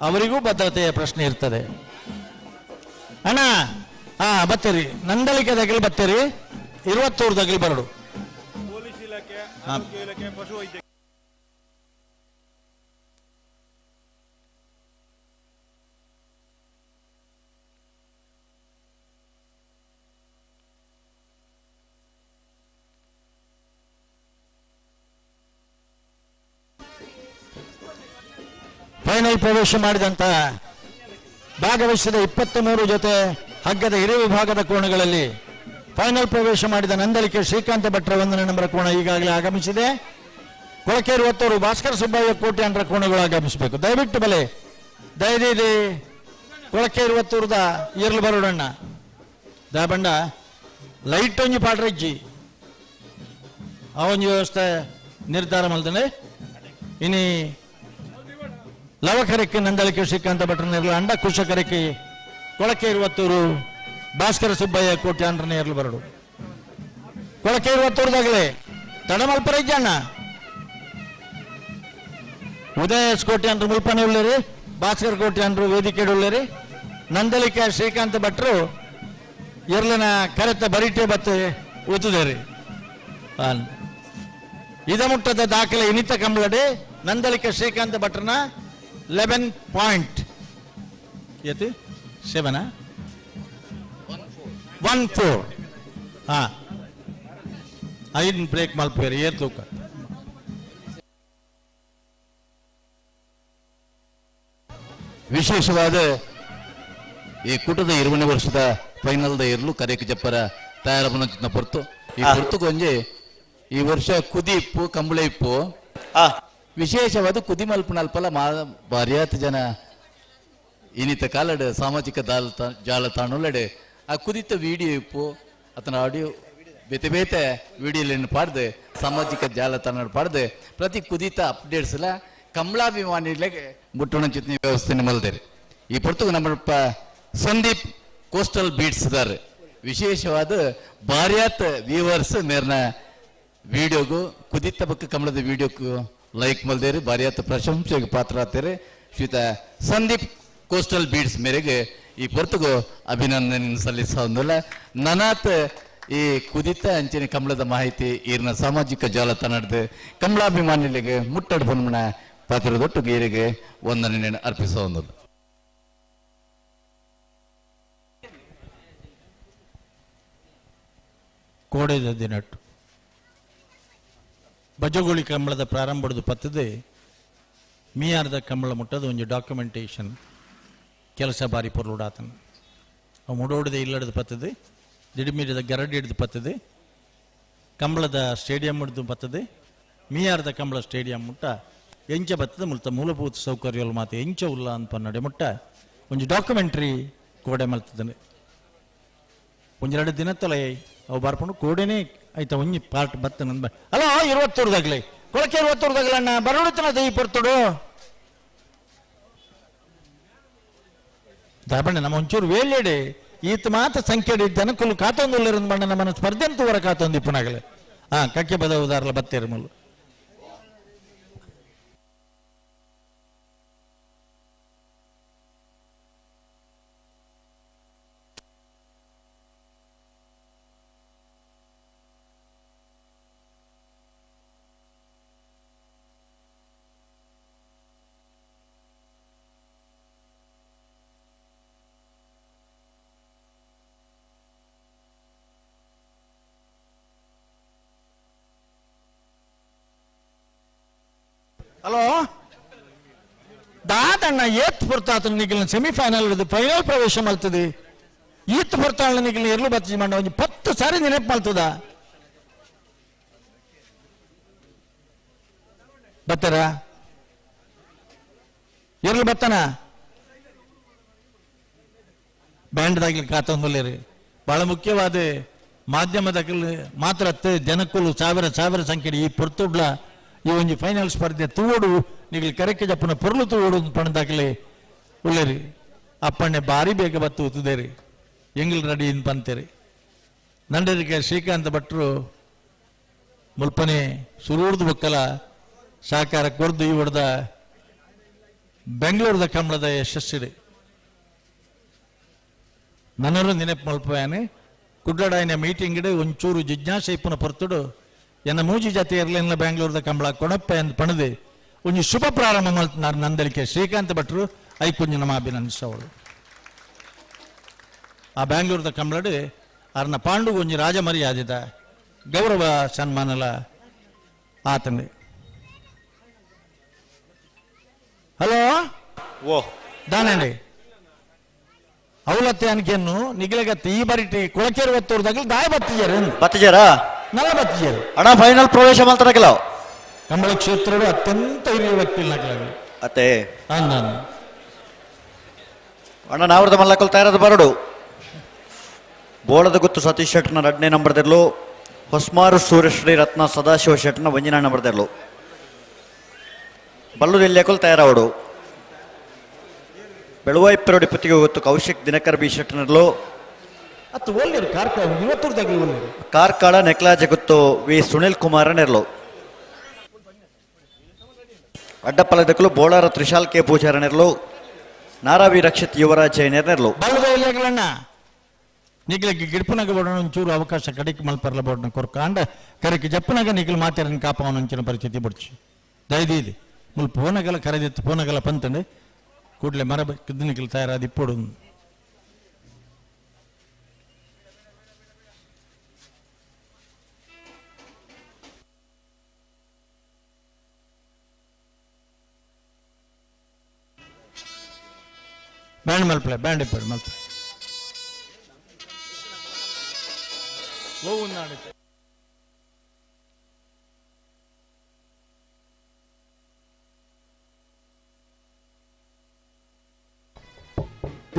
ಅವರಿಗೂ ಭದ್ರತೆಯ ಪ್ರಶ್ನೆ ಇರ್ತದೆ. ಅಣ್ಣ, ಹಾ ಬತ್ತೀರಿ ನಂದಳಿಕೆ ದಗಲಿ ಬತ್ತೀರಿ 21 ದಗಲಿ ಬರಡು. ಪೊಲೀಸ್ ಇಲಾಖೆ, ಆರೋಗ್ಯ ಇಲಾಖೆ, ಪಶು ವೈದ್ಯ ಫೈನಲ್ ಪ್ರವೇಶ ಮಾಡಿದಂತ ಭಾಗವಹಿಸಿದ 23 ಜೊತೆ ಹಗ್ಗದ ಹಿರಿಯ ವಿಭಾಗದ ಕೋಣಗಳಲ್ಲಿ ಫೈನಲ್ ಪ್ರವೇಶ ಮಾಡಿದ ನಂದಳಿಕೆ ಶ್ರೀಕಾಂತ ಭಟ್ರ 1ನೇ ನಂಬರ್ ಕೋಣ ಈಗಾಗಲೇ ಆಗಮಿಸಿದೆ. ಕೊಳಕೇರು ಒತ್ತೂರು ಭಾಸ್ಕರ ಸುಬ್ಬಯ್ಯ ಕೋಟೆ ಅಂಡ್ರ ಕೋಣಗಳು ಆಗಮಿಸಬೇಕು. ದಯವಿಟ್ಟು ಬಲೆ ದಯದೀದಿ ಕೊಳಕೇರು ಒತ್ತೂರದ ಇರ್ಲು ಬರೋಡಣ್ಣ ದಾಬಂಡ ಲೈಟ್ ಒಂಜಿ ಪಾಡ್ರಜ್ಜಿ ಆ ಒಂಜಿ ವ್ಯವಸ್ಥೆ ನಿರ್ಧಾರ ಮಲ್ದನೆ. ಇನಿ ಲವಕರಕ್ಕೆ ನಂದಳಿಕೆ ಶ್ರೀಕಾಂತ ಭಟ್ರ ನೇರ್ಲು ಅಂಡ ಕುಶಕರಕ್ಕೆ ಕೊಳಕೇರು ಒತ್ತೂರು ಭಾಸ್ಕರ ಸುಬ್ಬಯ್ಯ ಕೋಟೆ ಅಂಡ್ರ ನೇರ್ಲು ಬರಡು. ಕೊಳಕೇರು ಒತ್ತೂರದಾಗಲೇ ತಡಮಲ್ಪರ ಇಜ್ಜಣ್ಣ ಉದಯ ಎಸ್ ಕೋಟೆ ಅಂಡ್ರು ಮುಲ್ಪನೆ ಉಳ್ಳೇರಿ, ಭಾಸ್ಕರ್ ಕೋಟೆ ಅಂಡ್ರು ವೇದಿಕೆ ಉಳ್ಳೇರಿ. ನಂದಳಿಕೆ ಶ್ರೀಕಾಂತ ಭಟ್ರು ಎರ್ಲಿನ ಕರೆತ ಬರಿಟೆ ಬತ್ತೆ ಒತ್ತುದೇರಿ. ಇದ ಮುಟ್ಟದ ದಾಖಲೆ ಇನಿತ ಕಂಬಳಡೆ ನಂದಳಿಕೆ ಶ್ರೀಕಾಂತ ಭಟ್ರನ 11 ಪಾಯಿಂಟ್ ಏತು 7 1 4 ಹಾ 5 ಬ್ರೇಕ್ ಮಲ್ಪೇರಿ ಏರ್ ತೂಕ. ವಿಶೇಷವಾದ ಈ ಕೂಟದ 20ನೇ ವರ್ಷದ ಫೈನಲ್ದ ಇರಲು ಕರೇಕ್ ಜಪ್ಪರ ತಯಾರಪನ ಪೊರ್ತು ಈ ಪೊರ್ತುಗೊಂಜಿ ಈ ವರ್ಷ ಕುದಿ ಇಪ್ಪು ಕಂಬಳಿ ಇಪ್ಪು ವಿಶೇಷವಾದ ಕುದಿ ಮಲ್ಪನಲ್ಪಲ ಮಾ ಬಾರ್ಯಾತ ಜನ ಇನ್ನಿತ ಕಾಲಡ್ ಸಾಮಾಜಿಕ ಜಾಲತಾಣೊಳಡೆ ಆ ಕುದಿತ ವಿಡಿಯೋ ಇಪ್ಪು ಅತನ ಆಡಿಯೋ ಬೇತೆ ಬೇತೆ ವಿಡಿಯೋలను ಪಾಡ್ದು ಸಾಮಾಜಿಕ ಜಾಲತಾಣ ಪಾಡ್ದು ಪ್ರತಿ ಕುದಿತ ಅಪ್ಡೇಟ್ಸ್ ಎಲ್ಲ ಕಮಲಾಭಿಮಾನಿಗಳಿಗೆ ಮುಟ್ಟೋಣ ಚಿತ್ನ ವ್ಯವಸ್ಥೆ ಮಲ್ದೇರಿ. ಈ ಪೊರ್ತುಗು ನಮ್ಮ ಸಂದೀಪ್ ಕೋಸ್ಟಲ್ ಬೀಟ್ಸ್ ದಾರ್ ವಿಶೇಷವಾದ ಬಾರ್ಯಾತ್ ವ್ಯೂವರ್ಸ್ ಮೇರ್ನ ವಿಡಿಯೋಗೂ ಕುದಿತ ಬಕ್ಕ ಕಮಲದ ವಿಡಿಯೋಕ್ಕೂ ಲೈಕ್ ಮಲ್ದೇರಿ ಬಾರ್ಯಾತ್ ಪ್ರಶಂಸೆಗೆ ಪಾತ್ರ ಆಗ್ತಾರೆ. ಶ್ರೀತ ಸಂದೀಪ್ ಕೋಸ್ಟಲ್ ಬೀಟ್ಸ್ ಮೇರೆಗೆ ಈ ಪೊರ್ತುಗು ಅಭಿನಂದನೆ ಸಲ್ಲಿಸೋದಿಲ್ಲ. ನನಾತ್ ಈ ಕುದಿತ ಅಂಚಿನ ಕಮಲದ ಮಾಹಿತಿ ಈರ್ನ ಸಾಮಾಜಿಕ ಜಾಲತಾಣದ ಕಮಲಾಭಿಮಾನಿಗಳಿಗೆ ಮುಟ್ಟಡ್ ಬೊಮ್ಮನ ಪಾತ್ರದೊಟ್ಟು ಗೀರಿಗೆ ವಂದನೆ ಅರ್ಪಿಸೋದು. ಕೋಡೆದ ದಿನಟ್ಟು ಬಜಗೋಳಿ ಕಂಬಳದ ಪ್ರಾರಂಭದ ಪತ್ತದೆ ಮೀಯಾರ್ದ ಕಂಬಳ ಮುಟ್ಟದ ಒಂದು ಡಾಕ್ಯುಮೆಂಟೇಷನ್ ಕೆಲಸ ಬಾರಿ ಪೊರ್ಲುಡಾತನ ಅವು ಮುಡೋಡದೆ ಇಲ್ಲಡದ ಪತ್ತದೆ ದಿಡಿಮೀರಿದ ಗರಡಿ ಹಿಡಿದು ಪತ್ತದೆ ಕಂಬಳದ ಸ್ಟೇಡಿಯಂ ಹಿಡಿದು ಪತ್ತದೆ ಮೀಯಾರ್ದ ಕಂಬಳ ಸ್ಟೇಡಿಯಂ ಮುಟ್ಟ ಎಂಚ ಬತ್ತದ ಮುಲ್ತ ಮೂಲಭೂತ ಸೌಕರ್ಯಗಳು ಮಾತು ಎಂಚ ಉಲ್ಲ ಅಂತ ನಡೆ ಮುಟ್ಟ ಒಂದು ಡಾಕ್ಯುಮೆಂಟ್ರಿ ಕೋಡೆ ಮಲ್ತದನೆ ಒಂದೆರಡು ದಿನ ತಲೆ ಅವು ಬರ್ಕೊಂಡು ಕೋಡೆನೇ ಆಯ್ತಾ ಒಂಜಿ ಪಾರ್ಟ್ ಬತ್ತ ನಂದ ಅಲ್ಲ 21ದಾಗ್ಲಿ ಕೊಳಕೆ 21ದಾಗ್ಲಿ ಅಣ್ಣ ಬರೋಡುತ್ತನ ದೈ ಪೊರ್ತುಡು ದಾಬಣ್ಣ ನಮ್ಮ ಒಂಚೂರು ವೇಳೆಡೆ ಈತ ಮಾತ್ರ ಸಂಖ್ಯೆ ಇದ್ದಾನೆ ಕುಲ್ ಕಾತೊಂದು ಬಣ್ಣ ನಮ್ಮನ್ನ ಸ್ಪರ್ಧೆ ಅಂತ ಹೊರ ಕಾತೊಂದು ಇಪ್ಪನಾಗಲೆ ಹಾ ಕಕ್ಕೆ ಬದ ಉದಾರಲ ಬತ್ತೇರು ಮುಲ್ಲು. ಹಲೋ ದಾದಣ್ಣ ಏತ್ ಪೊರ್ತಾತನ ನಿಗಿಲ್ನ ಸೆಮಿಫೈನಲ್ ಫೈನಲ್ ಪ್ರವೇಶ ಮಲ್ತದೆ ಈತ್ ಪೊರ್ತಾಳ ನಿಗಿಲ್ನ ಎರ್ಲು ಬತ್ತಿ ಮಂಡ ಒಂಜಿ 10 ಸಾರಿ ನೆನಪು ಮಲ್ತದ ಬತ್ತಾರ ಎರ್ಲು ಬತ್ತನ ಬ್ಯಾಂಡ್ದಾಗ್ಲಿ ಕಾತೊಂದುಲ್ಲೇರಿ ಬಹಳ ಮುಖ್ಯವಾದ ಮಾಧ್ಯಮದ ಮಾತ್ರ ಜನಕ್ಕುಲು ಸಾವಿರ ಸಾವಿರ ಸಂಖ್ಯೆ ಈ ಪೊರ್ತುಡ್ಲ ಈ ಒಂಜಿ ಫೈನಲ್ ಸ್ಪರ್ಧೆ ತೂವೋಡು ನಿಗಲಿ ಕರೆಕ್ಕೆ ಜಪ್ಪನ ಪೊರ್ಲು ತೂವೋಡು ಪಣದಾಗಲಿ ಉಳ್ಳೇರಿ ಅಪ್ಪಣ್ಣೆ ಭಾರಿ ಬೇಗ ಬತ್ತು ಉತ್ತುದೇರಿ ಎಂಗಿಲ್ ರೆಡಿ ಇನ್ ಪಂತೇರಿ ನಂಡರಿಗೆ ಶ್ರೀಕಾಂತ ಭಟ್ರು ಮುಲ್ಪನೆ ಸುರೂರ್ದು ಬೊಕ್ಕಲ ಸಹಕಾರ ಕೊರ್ದು ಈ ಹೊಡೆದ ಬೆಂಗಳೂರದ ಕಂಬಳದ ಯಶಸ್ಸಿದೆ. ನನರು ನೆನಪು ಮಲ್ಪಯಾನೆ ಕುಡ್ಲಡಾಯಿನ ಮೀಟಿಂಗ್ ಒಂಚೂರು ಜಿಜ್ಞಾಸೆ ಇಪ್ಪುನ ಪೊರ್ತುಡು ಎನ್ನ ಮೂಜಿ ಜಾತಿ ಎರ್ಲೆನ್ಲ ಬೆಂಗಳೂರದ ಕಂಬಳ ಕೊಣಪ್ಪೆ ಅಂದ್ ಪಣದು ಒಂಜಿ ಶುಭ ಪ್ರಾರಂಭ ಮಲ್ತನಾರ್ ನಂದಳಿಕೆ ಶ್ರೀಕಾಂತ್ ಭಟ್ರು ಐಕುಂಜಿ ನಮ್ಮ ಅಭಿನಂದಿಸವಳು. ಆ ಬೆಂಗಳೂರದ ಕಂಬಳಡು ಅರ್ನ ಪಾಂಡು ಒಂಜಿ ರಾಜ ಮರ್ಯಾದಿದ ಗೌರವ ಸನ್ಮಾನಲ ಆತಂದೆ. ಹಲೋ ಓ ದಾನಂడి ಅವಲತ್ತೆ ಅನ್ಕೆನ್ನು ನಿಗಲಗತ್ತೆ ಈ ಬರಿಟಿ ಕೊಳಕೇರು ಒತ್ತೂರ್ದಾಗಲಿ ದಾಯ ಬತ್ತಿಜಾರು ಬತ್ತಿಜಾರಾ ನಲ್ಲ ಬತ್ತಿಜಾರು ಅಣ್ಣ ಫೈನಲ್ ಪ್ರವೇಶ ಮಾಡ್ತಾರಲ್ಲ ಕಂಬಳ ಕ್ಷೇತ್ರದ ಅತ್ಯಂತ ಹಿರಿಯ ವ್ಯಕ್ತಿ ನಗಲಲ್ಲಿ ಅತ್ತೆ ನಾನು ಅಣ್ಣ ನಾವ್ರದ ಮಲ್ಲಕಲ್ ತಯಾರದ ಬರಡು ಬೋಳದ ಗುತ್ತು ಸತೀಶ್ ಶೆಟ್ನ ಎರಡನೇ ನಂಬರ್ದಿರ್ಲು ಹೊಸ್ಮಾರು ಸೂರ್ಯಶ್ರೀ ರತ್ನ ಸದಾಶಿವ ಶೆಟ್ನ ಒಂಜಿನ ನಂಬರ್ದಿರ್ಲು ಬಲ್ಲುದೆಲ್ಲೇಕಲ್ ತಯಾರಾವಡು ಬೆಳುವಾಯಿ ಪೆರೋಡಿ ಪುತ್ತಿಗೆ ಗೊತ್ತು ಕೌಶಿಕ್ ದಿನಕರ್ ಬಿ ಶೆಟ್ನರ್ಲು ಅತ್ತು ಒಳ್ಳೆಯರು ಕಾರ್ಕಳ ಇವತ್ತೂರ್ದಾಗಲಿ ಒಳ್ಳೆಯರು ಕಾರ್ಕಳ ನೆಕ್ಲಾಜೆ ಗುತ್ತು ವಿ ಸುನಿಲ್ ಕುಮಾರ ನೆರ್ಲು ಅಡ್ಡಪ್ಪಲದಕ್ಕಲು ಬೋಳಾರ ತ್ರಿಶಾಲ್ ಕೆ ಪೂಜಾರ ನೆರ್ಲು ನಾರಾವಿ ರಕ್ಷಿತ್ ಯುವರಾಜ್ ಜೈನರ್ ನೆರ್ಲು ಬಲ್ಲದ ಇಲ್ಲೇಗಳಣ್ಣ ನಿಗ್ಲಕ್ಕೆ ಗಿಡ್ಪುನಗ ಬೋಡಣ ಒಂಚೂರು ಅವಕಾಶ ಕಡಿಕೆ ಮಲ್ಪರ್ಲ ಬೋಡಣ ಕೊರ್ಕ ಅಂಡ ಕರೆಕ್ ಜಪ್ಪುನಗ ನಿಗ್ಲು ಮಾತಾರನ್ ಕಾಪವನ ಅಂಚಿನ ಪರಿಸ್ಥಿತಿ ಬುಡ್ಚಿ ದಯದೀದಿ ಮುಲ್ ಪೋನಗಲ ಕರೆದಿತ್ತು ಪೋನಗಲ ಪಂತಂಡು ಕೂಡಲೇ ಮರ ನಿಗ್ಲು ತಯಾರಾದ ಇಪ್ಪೊಡು. ಬ್ಯಾಂಡ್ ಮಲ್ಪಲೆ ಬ್ಯಾಂಡ್ ಇಪ್ಪಡು ಮಲ್ಪಲೆ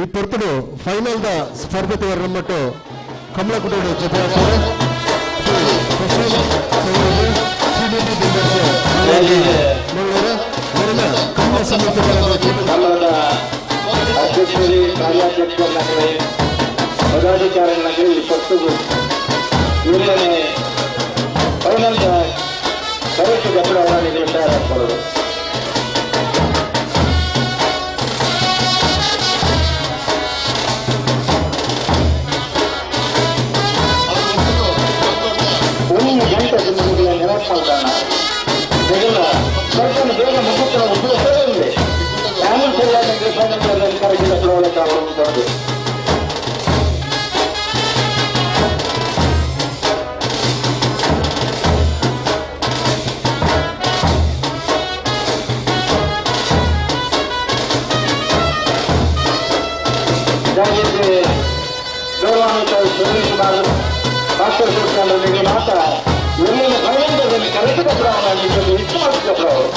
ಈ ಪೊರ್ತುಡು ಫೈನಲ್ the ಸ್ಪರ್ಧೆ ನಮ್ಮಟ್ಟು ಕಮಲಕುಟೋಡು ಜೊತೆ ಕಮಲ ಸಮಿತಿ ಅಧ್ಯಕ್ಷರು ಕಾರ್ಯಾಧ್ಯಕ್ಷರನ್ನಾಗಲಿ ಪದಾಧಿಕಾರಿಗಳನ್ನಾಗಲಿ ಪೊರ್ತುಗು ಇವರನ್ನೇ ಫೈನಲ್ ಕರೆಕ್ಟ್ ಗಮನ ತಯಾರಾಗ್ಕೊಳ್ಳೋದು. ಒಂದು ಗಂಟೆ ನಿಮಗೆ ನೆನಪು ಮಾಡ್ತಾನ ಬೇಗ ಸ್ವಲ್ಪ ಬೇಗ ಮುಗಿಸ್ತಾನೆ ಉದ್ಯೋಗ ಇದೆ ನಾನು ಸರಿಯಾದ ಫೈನಲ್ ಕರೆಕ್ಟ್ ಕೊಡೋದು. ಗೌರವಾನ್ವಿತ ಸುನೀಲ್ ಕುಮಾರ್ ಭಾಸ್ಕರ್ ಕುಲಕರ್ಣಿ ಮಾತ್ರ ಎಲ್ಲಿನ ಫೈನಲ್ದಲ್ಲಿ ಕರೆಕ್ಟ್ ಕಬ್ಬಣ ಇಷ್ಟು ಮಾಡ್ತಿದ್ರು ಅವರು.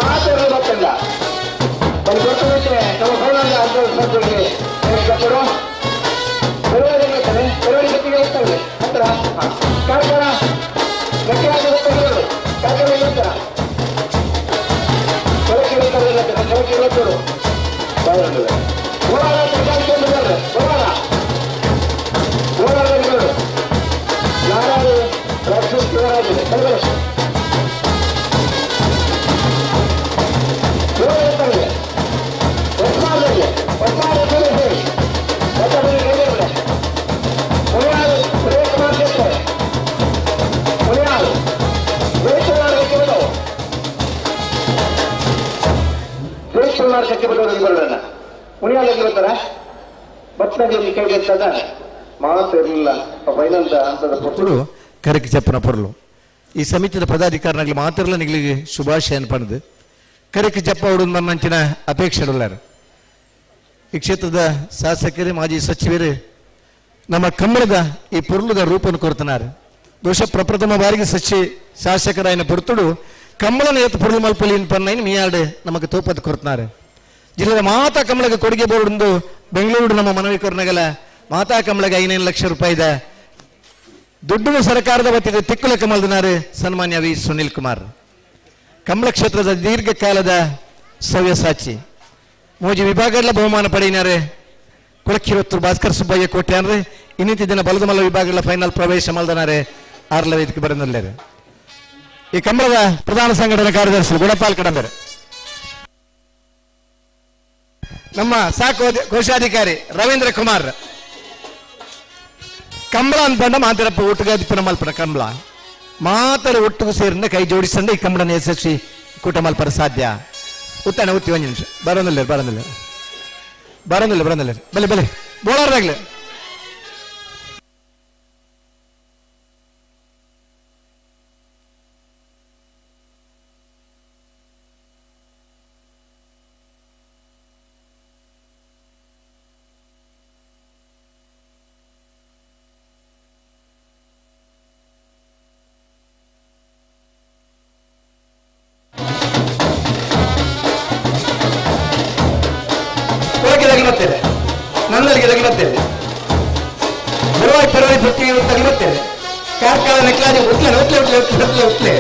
ಮಾತಾಡೋದು ಗೊತ್ತಿಲ್ಲ ಒಂದು ಗೊತ್ತಿರುತ್ತೆ ನಮ್ಮ ಫೈನಲ್ ಅಧ್ಯಕ್ಷರಿಗೆ ಕಬ್ಬರು ಬೆಳವಣಿಗೆ ಇರ್ತಾರೆ ಬೆಳವಣಿಗೆ ಗಟ್ಟಿಗೆ ಇರ್ತಾರೆ ಹತ್ರ ಕಾರ್ಕಳ ಗಟ್ಟಿಯಾಗಿ ಗೊತ್ತಿರೋದು ಕಾರ್ಕಳ ಇರ್ತಾರ ಕೊಳಕ್ಕೆ ಇರ್ತಾರೆ ಕೊಳಕ್ಕೆ ಇರೋದು ಹೋರಾಟ ಹೋರಾಟ ಹೋರಾಟಗಳು ಯಾರು ರಕ್ಷಿಸಲಾಗಿದೆ ಕರೆಕ್ ಚಪ್ಪನ ಪೊರ್ಲು ಈ ಸಮಿತಿದ ಪದಾಧಿಕಾರಿನಾಗಲಿ ಮಾತಿರಲ್ಲ ನಿಗಳಿಗೆ ಶುಭಾಶಯ ಪಣದು ಕರೆಕ್ ಜಪ್ಪ ಅವಡು ನನ್ನಂಚಿನ ಅಪೇಕ್ಷೆ ಇಡಲಾರ. ಈ ಕ್ಷೇತ್ರದ ಶಾಸಕರು ಮಾಜಿ ಸಚಿವರು ನಮ್ಮ ಕಮ್ಮಳದ ಈ ಪೊರ್ಲುದ ರೂಪನ್ನು ಕೊರ್ತನಾರು. ಬಹುಶಃ ಪ್ರಪ್ರಥಮ ಬಾರಿಗೆ ಸಚಿ ಶಾಸಕರಾಯನ ಪೊರ್ತುಡು ಕಮ್ಮಳನ ಏತು ಪೊರ್ಲು ಮಲ್ಪಲಿ ಪನ್ನೈನ್ ಮೀಯಾಡು ನಮಗೆ ತೋಪದ ಕೊರ್ತನಾರು. ಜಿಲ್ಲೆಯ ಮಾತಾ ಕಮಲಗೆ ಕೊಡುಗೆ ಬೋರ್ಡ್ ಬೆಂಗಳೂರು ನಮ್ಮ ಮನವಿ ಕೊರ್ನಗಲ ಮಾತಾ ಕಮಲಗೆ 5 ಲಕ್ಷ ರೂಪಾಯಿದ ದುಡ್ಡು ಸರ್ಕಾರದ ವತಿಯಿಂದ ತಿಕ್ಕುಲ ಕಮಲ್ದನಾರು ಸನ್ಮಾನ್ಯ ವಿ ಸುನಿಲ್ ಕುಮಾರ್. ಕಮಲ ಕ್ಷೇತ್ರದ ದೀರ್ಘಕಾಲದ ಸವ್ಯಸಾಚಿ ಮೋಜಿ ವಿಭಾಗಗಳ ಬಹುಮಾನ ಪಡೆಯಿನಾರೆ ಕುಳಕ್ಕಿರೊತ್ತೂರು ಭಾಸ್ಕರ್ ಸುಬ್ಬಯ್ಯ ಕೋಟ್ಯಾನ್ರೆ ಇನ್ನಿತ ದಿನ ಬಲದಮಲ್ಲ ವಿಭಾಗಗಳ ಫೈನಲ್ ಪ್ರವೇಶ ಮಲ್ದನಾರೆ ಆರ್ಲ ವೇದಿಕೆ ಬರನುಲ್ಲೇರು. ಈ ಕಂಬಳದ ಪ್ರಧಾನ ಸಂಘಟನೆ ಕಾರ್ಯದರ್ಶಿ ಗುಣಪಾಲ್ ಕಡಂಬೆರ್, ನಮ್ಮ ಸಾಕು ಕೋಶಾಧಿಕಾರಿ ರವೀಂದ್ರ ಕುಮಾರ್. ಕಂಬಳ ಅನ್ಪಂಡ ಮಾತಾಡಪ್ಪ ಒಟ್ಟುಗಾದಿಪ್ಪನ ಮಲ್ಪನ ಕಂಬಳ ಮಾತಾಡ ಒಟ್ಟಿಗೆ ಸೇರಿಂದ ಕೈ ಜೋಡಿಸಂಡ ಈ ಕಂಬಳನ ಯಶಸ್ವಿ ಕೂಟ ಮಲ್ಪರ ಸಾಧ್ಯ. ಉತ್ತಾನೆ ಉತ್ತಿ ಒಂದು ನಿಮಿಷ ಬರೋದಿಲ್ಲ ಬರೋದಿಲ್ಲ ಬರೋದಿಲ್ಲ ಬರೋದಿಲ್ಲ ಬಲೆ ಬಲೆ ಬೋಲಾರ್ದಾಗ್ಲೆ. ಬರ್ತೇನೆ ನನ್ನಲ್ಲಿಗೆ ಬರ್ತೇನೆ ಬರುವಾಯಿ ಪರವಾಗಿ ಪ್ರತಿಗೆ ಬರ್ತೇನೆ ಕಾರ್ಕಳ ನೆಕ್ಲಾಜಿ ಉತ್ಲೆ ಉತ್ಲೆ ಉತ್ಲೆ ಉತ್ಲೆ ಉತ್ಲೆ ಉತ್ಲೆ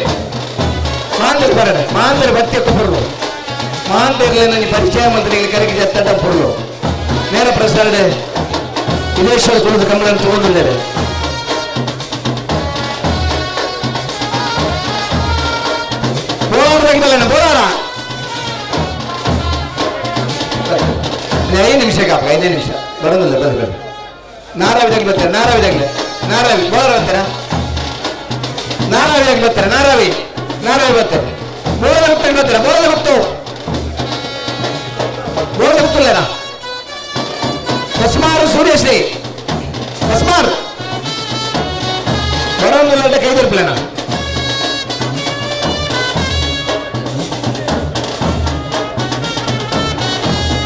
ಮಾಂದರ್ ಬರಣ ಮಾಂದರ್ ಬತ್ತಿ ಪೊರ್ಲು ಮಾಂದರ್ಲೆ ನನ್ನ ಪರಿಚಯ ಮಂತ್ರಿಗಳಿಗೆ ಕರೆಗೆ ತಡ್ಡ ಪೊರ್ಲು ನೇರ ಪ್ರಸಾರ ವಿದೇಶ್ವರ ಕುಳಿತು ಕಂಬಳನ್ನು ತಗೊಂಡಿದ್ದಾರೆ. ಬೋಲಾರ ಬೋಲಾರ 5 ನಿಮಿಷ ಕಾಪ 5 ನಿಮಿಷ ಬರೋದಿಲ್ಲ ಬರ ಬರ ನಾರಾವಿದಾಗಲಿ ಬರ್ತಾರೆ ನಾರಾವಿದಾಗಲಿ ನಾರಾವಿ ಬೋಲಾರ ಬರ್ತಾರ ನಾರಾವಿದಾಗಲಿ ಬರ್ತಾರೆ ನಾರಾವಿ ನಾರಾವಿ ಬರ್ತಾರೆ ಬೋಲಾರ ಗೊತ್ತಾಗಿ ಬರ್ತಾರೆ ಬೋಲಾರ ಗೊತ್ತು ಬೋಲಾರ ಗೊತ್ತಿಲ್ಲ ಹೊಸ್ಮಾರು ಸೂರ್ಯಶ್ರೀ ಹೊಸ್ಮಾರ್ ಬರೋದಿಲ್ಲ ಅಂತ ಕೈ ತಲುಪಲೇನ.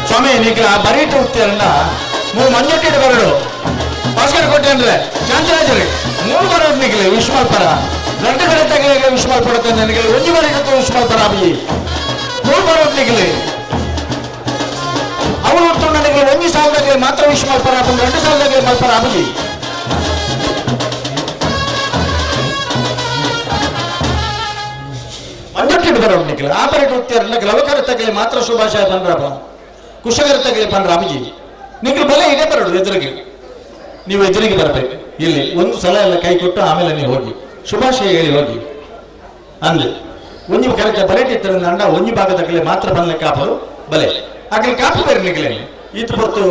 ಸ್ವಾಮಿ ನೀಕಲ ಬರೀಟ ಉತ್ತೇರಣ್ಣ ಮೂರು ಮಂಜಟ್ಟಿಟ್ಟು ಬರಡು ಭಾಸ್ಕರ್ ಕೋಟೆ ಅಂದ್ರೆ ಶಾಂತರಾಜರು ಮೂರು ಬರೋದು ನಿಖಿಲ ವಿಶ್ವಲ್ಪರ రెండు ಕಡೆ ತಗಲಿಗೆ ವಿಶ್ವಲ್ಪಡುತ್ತೆ ನನಗೆ ಒಂದು ಬಾರಿ ವಿಶ್ವಲ್ಪರ ಅಭಿ ಮೂರು ಬರೋದು ನಿಖಿಲಿ ಅವಳು ಉತ್ತು ನನಗೆ ಒಂದು ಸಾವಿರದಾಗಲಿ ಮಾತ್ರ ವಿಶ್ವಲ್ಪರ ಎರಡು ಸಾವಿರದಾಗಲಿ ಮಲ್ಪರ ಅಭಿ ಮಂಜಟ್ಟಿಟ್ಟು ಬರೋದು ನಿಖಿಲ ಆ ಬರೀಟ ಉತ್ತೇರಣ್ಣ ಲವಕರ ತಗಲಿ ಮಾತ್ರ ಶುಭಾಶಯ ಬಂದ್ರಪ್ಪ ಕುಶಗರ ತಗಲಿ ಪಂಡ್ರ ಅಭಿಜಿ ನಿಂಗೆ ಬಲೆ ಇದೇ ಬರೋದು ಎದುರಿಗೆ ನೀವು ಎದುರಿಗೆ ಬರಬೇಕು. ಇಲ್ಲಿ ಒಂದು ಸಲ ಎಲ್ಲ ಕೈ ಕೊಟ್ಟು ಆಮೇಲೆ ನೀವು ಹೋಗಿ ಶುಭಾಶಯ ಹೇಳಿ ಹೋಗಿ ಅಂದೆ ಒಂಜಿ ಕರೆಕ್ಟ್ ಬರೇಟಿತ್ತ ಅಂಡ ಒಂಜಿ ಭಾಗದಾಗಲೇ ಮಾತ್ರ ಬನ್ಲೆ ಕಾಪರು ಬಲೆ ಆಗಲಿ ಕಾಪು ಬೇರೆ ನಿಗಲೇ ಈತ ಹೊತ್ತು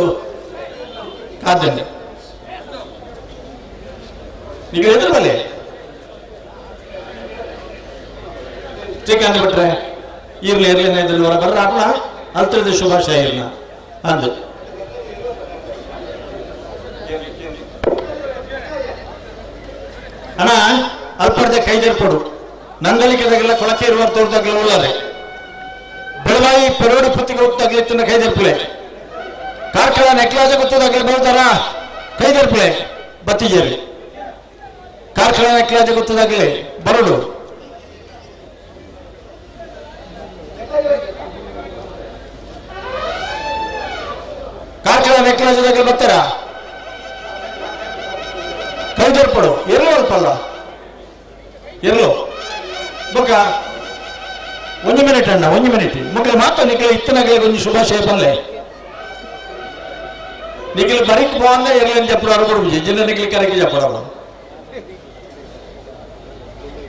ಕಾದಂಡೆ ನೀವು ಎದುರು ಬಲೆ ಶ್ರೀಕಾಂತ್ ಬಿಟ್ರೆ ಇರ್ಲಿ ಇರ್ಲಿ ಎದುರು ಹೊರ ಬರ್ರ ಅಪ್ಪ ಅಲ್ತ್ರದ ಶುಭಾಶಯ ಇಲ್ಲ ಅಂದು ಅಣ್ಣ ಅಲ್ಪಡ್ದೆ ಕೈದರ್ಪಡು ನಂದಲಿಕೆದಾಗೆಲ್ಲ ಕೊಳಕೆ ಇರುವ ತೋಟದಾಗಲ ಉಳ್ಳಾರೆ ಬೆಳವಾಯಿ ಪೆರೋಡಿ ಪುತ್ತಿಗೆ ಹೋಗ್ತಾಗಲಿ ತಿನ್ನ ಕೈದರ್ಪುಲೆ ಕಾರ್ಕಳ ನೆಕ್ಲಾಜ ಗೊತ್ತದಾಗಲಿ ಬರ್ತಾರ ಕೈದರ್ಪುಲೆ ಬತ್ತಿಗೇರಿ ಕಾರ್ಕಳ ನೆಕ್ಲಾಜ ಗೊತ್ತದಾಗಲಿ ಬರಡು ಕಾರ್ಕಳ ನೆಕ್ಲಾಜದಾಗಲಿ ಬರ್ತಾರ ಕೈದರ್ಪಡು ಇರ್ಲು ಅಲ್ಪಲ್ಲ ಇರ್ಲು ಬೊಕ್ಕ ಒಂದು ಮಿನಿಟ್ ಅಣ್ಣ ಒಂದು ಮಿನಿಟ್ ಮಕ್ಕಳು ಮಾತ್ರ ನಿಖಿಲ ಇತ್ತನಗಲಿಗೆ ಒಂದು ಶುಭಾಶಯ ಬಲ್ಲೆ ನಿಖಿಲ್ ಬರೀಕ್ ಬಾಂದೆ ಇರ್ಲಿ ಜಪ್ಪಡು ಅರಬಡು ಜಿಲ್ಲೆ ನಿಖಿಲ್ ಕರೆಗೆ ಜಪ್ಪಡಲ್ಲ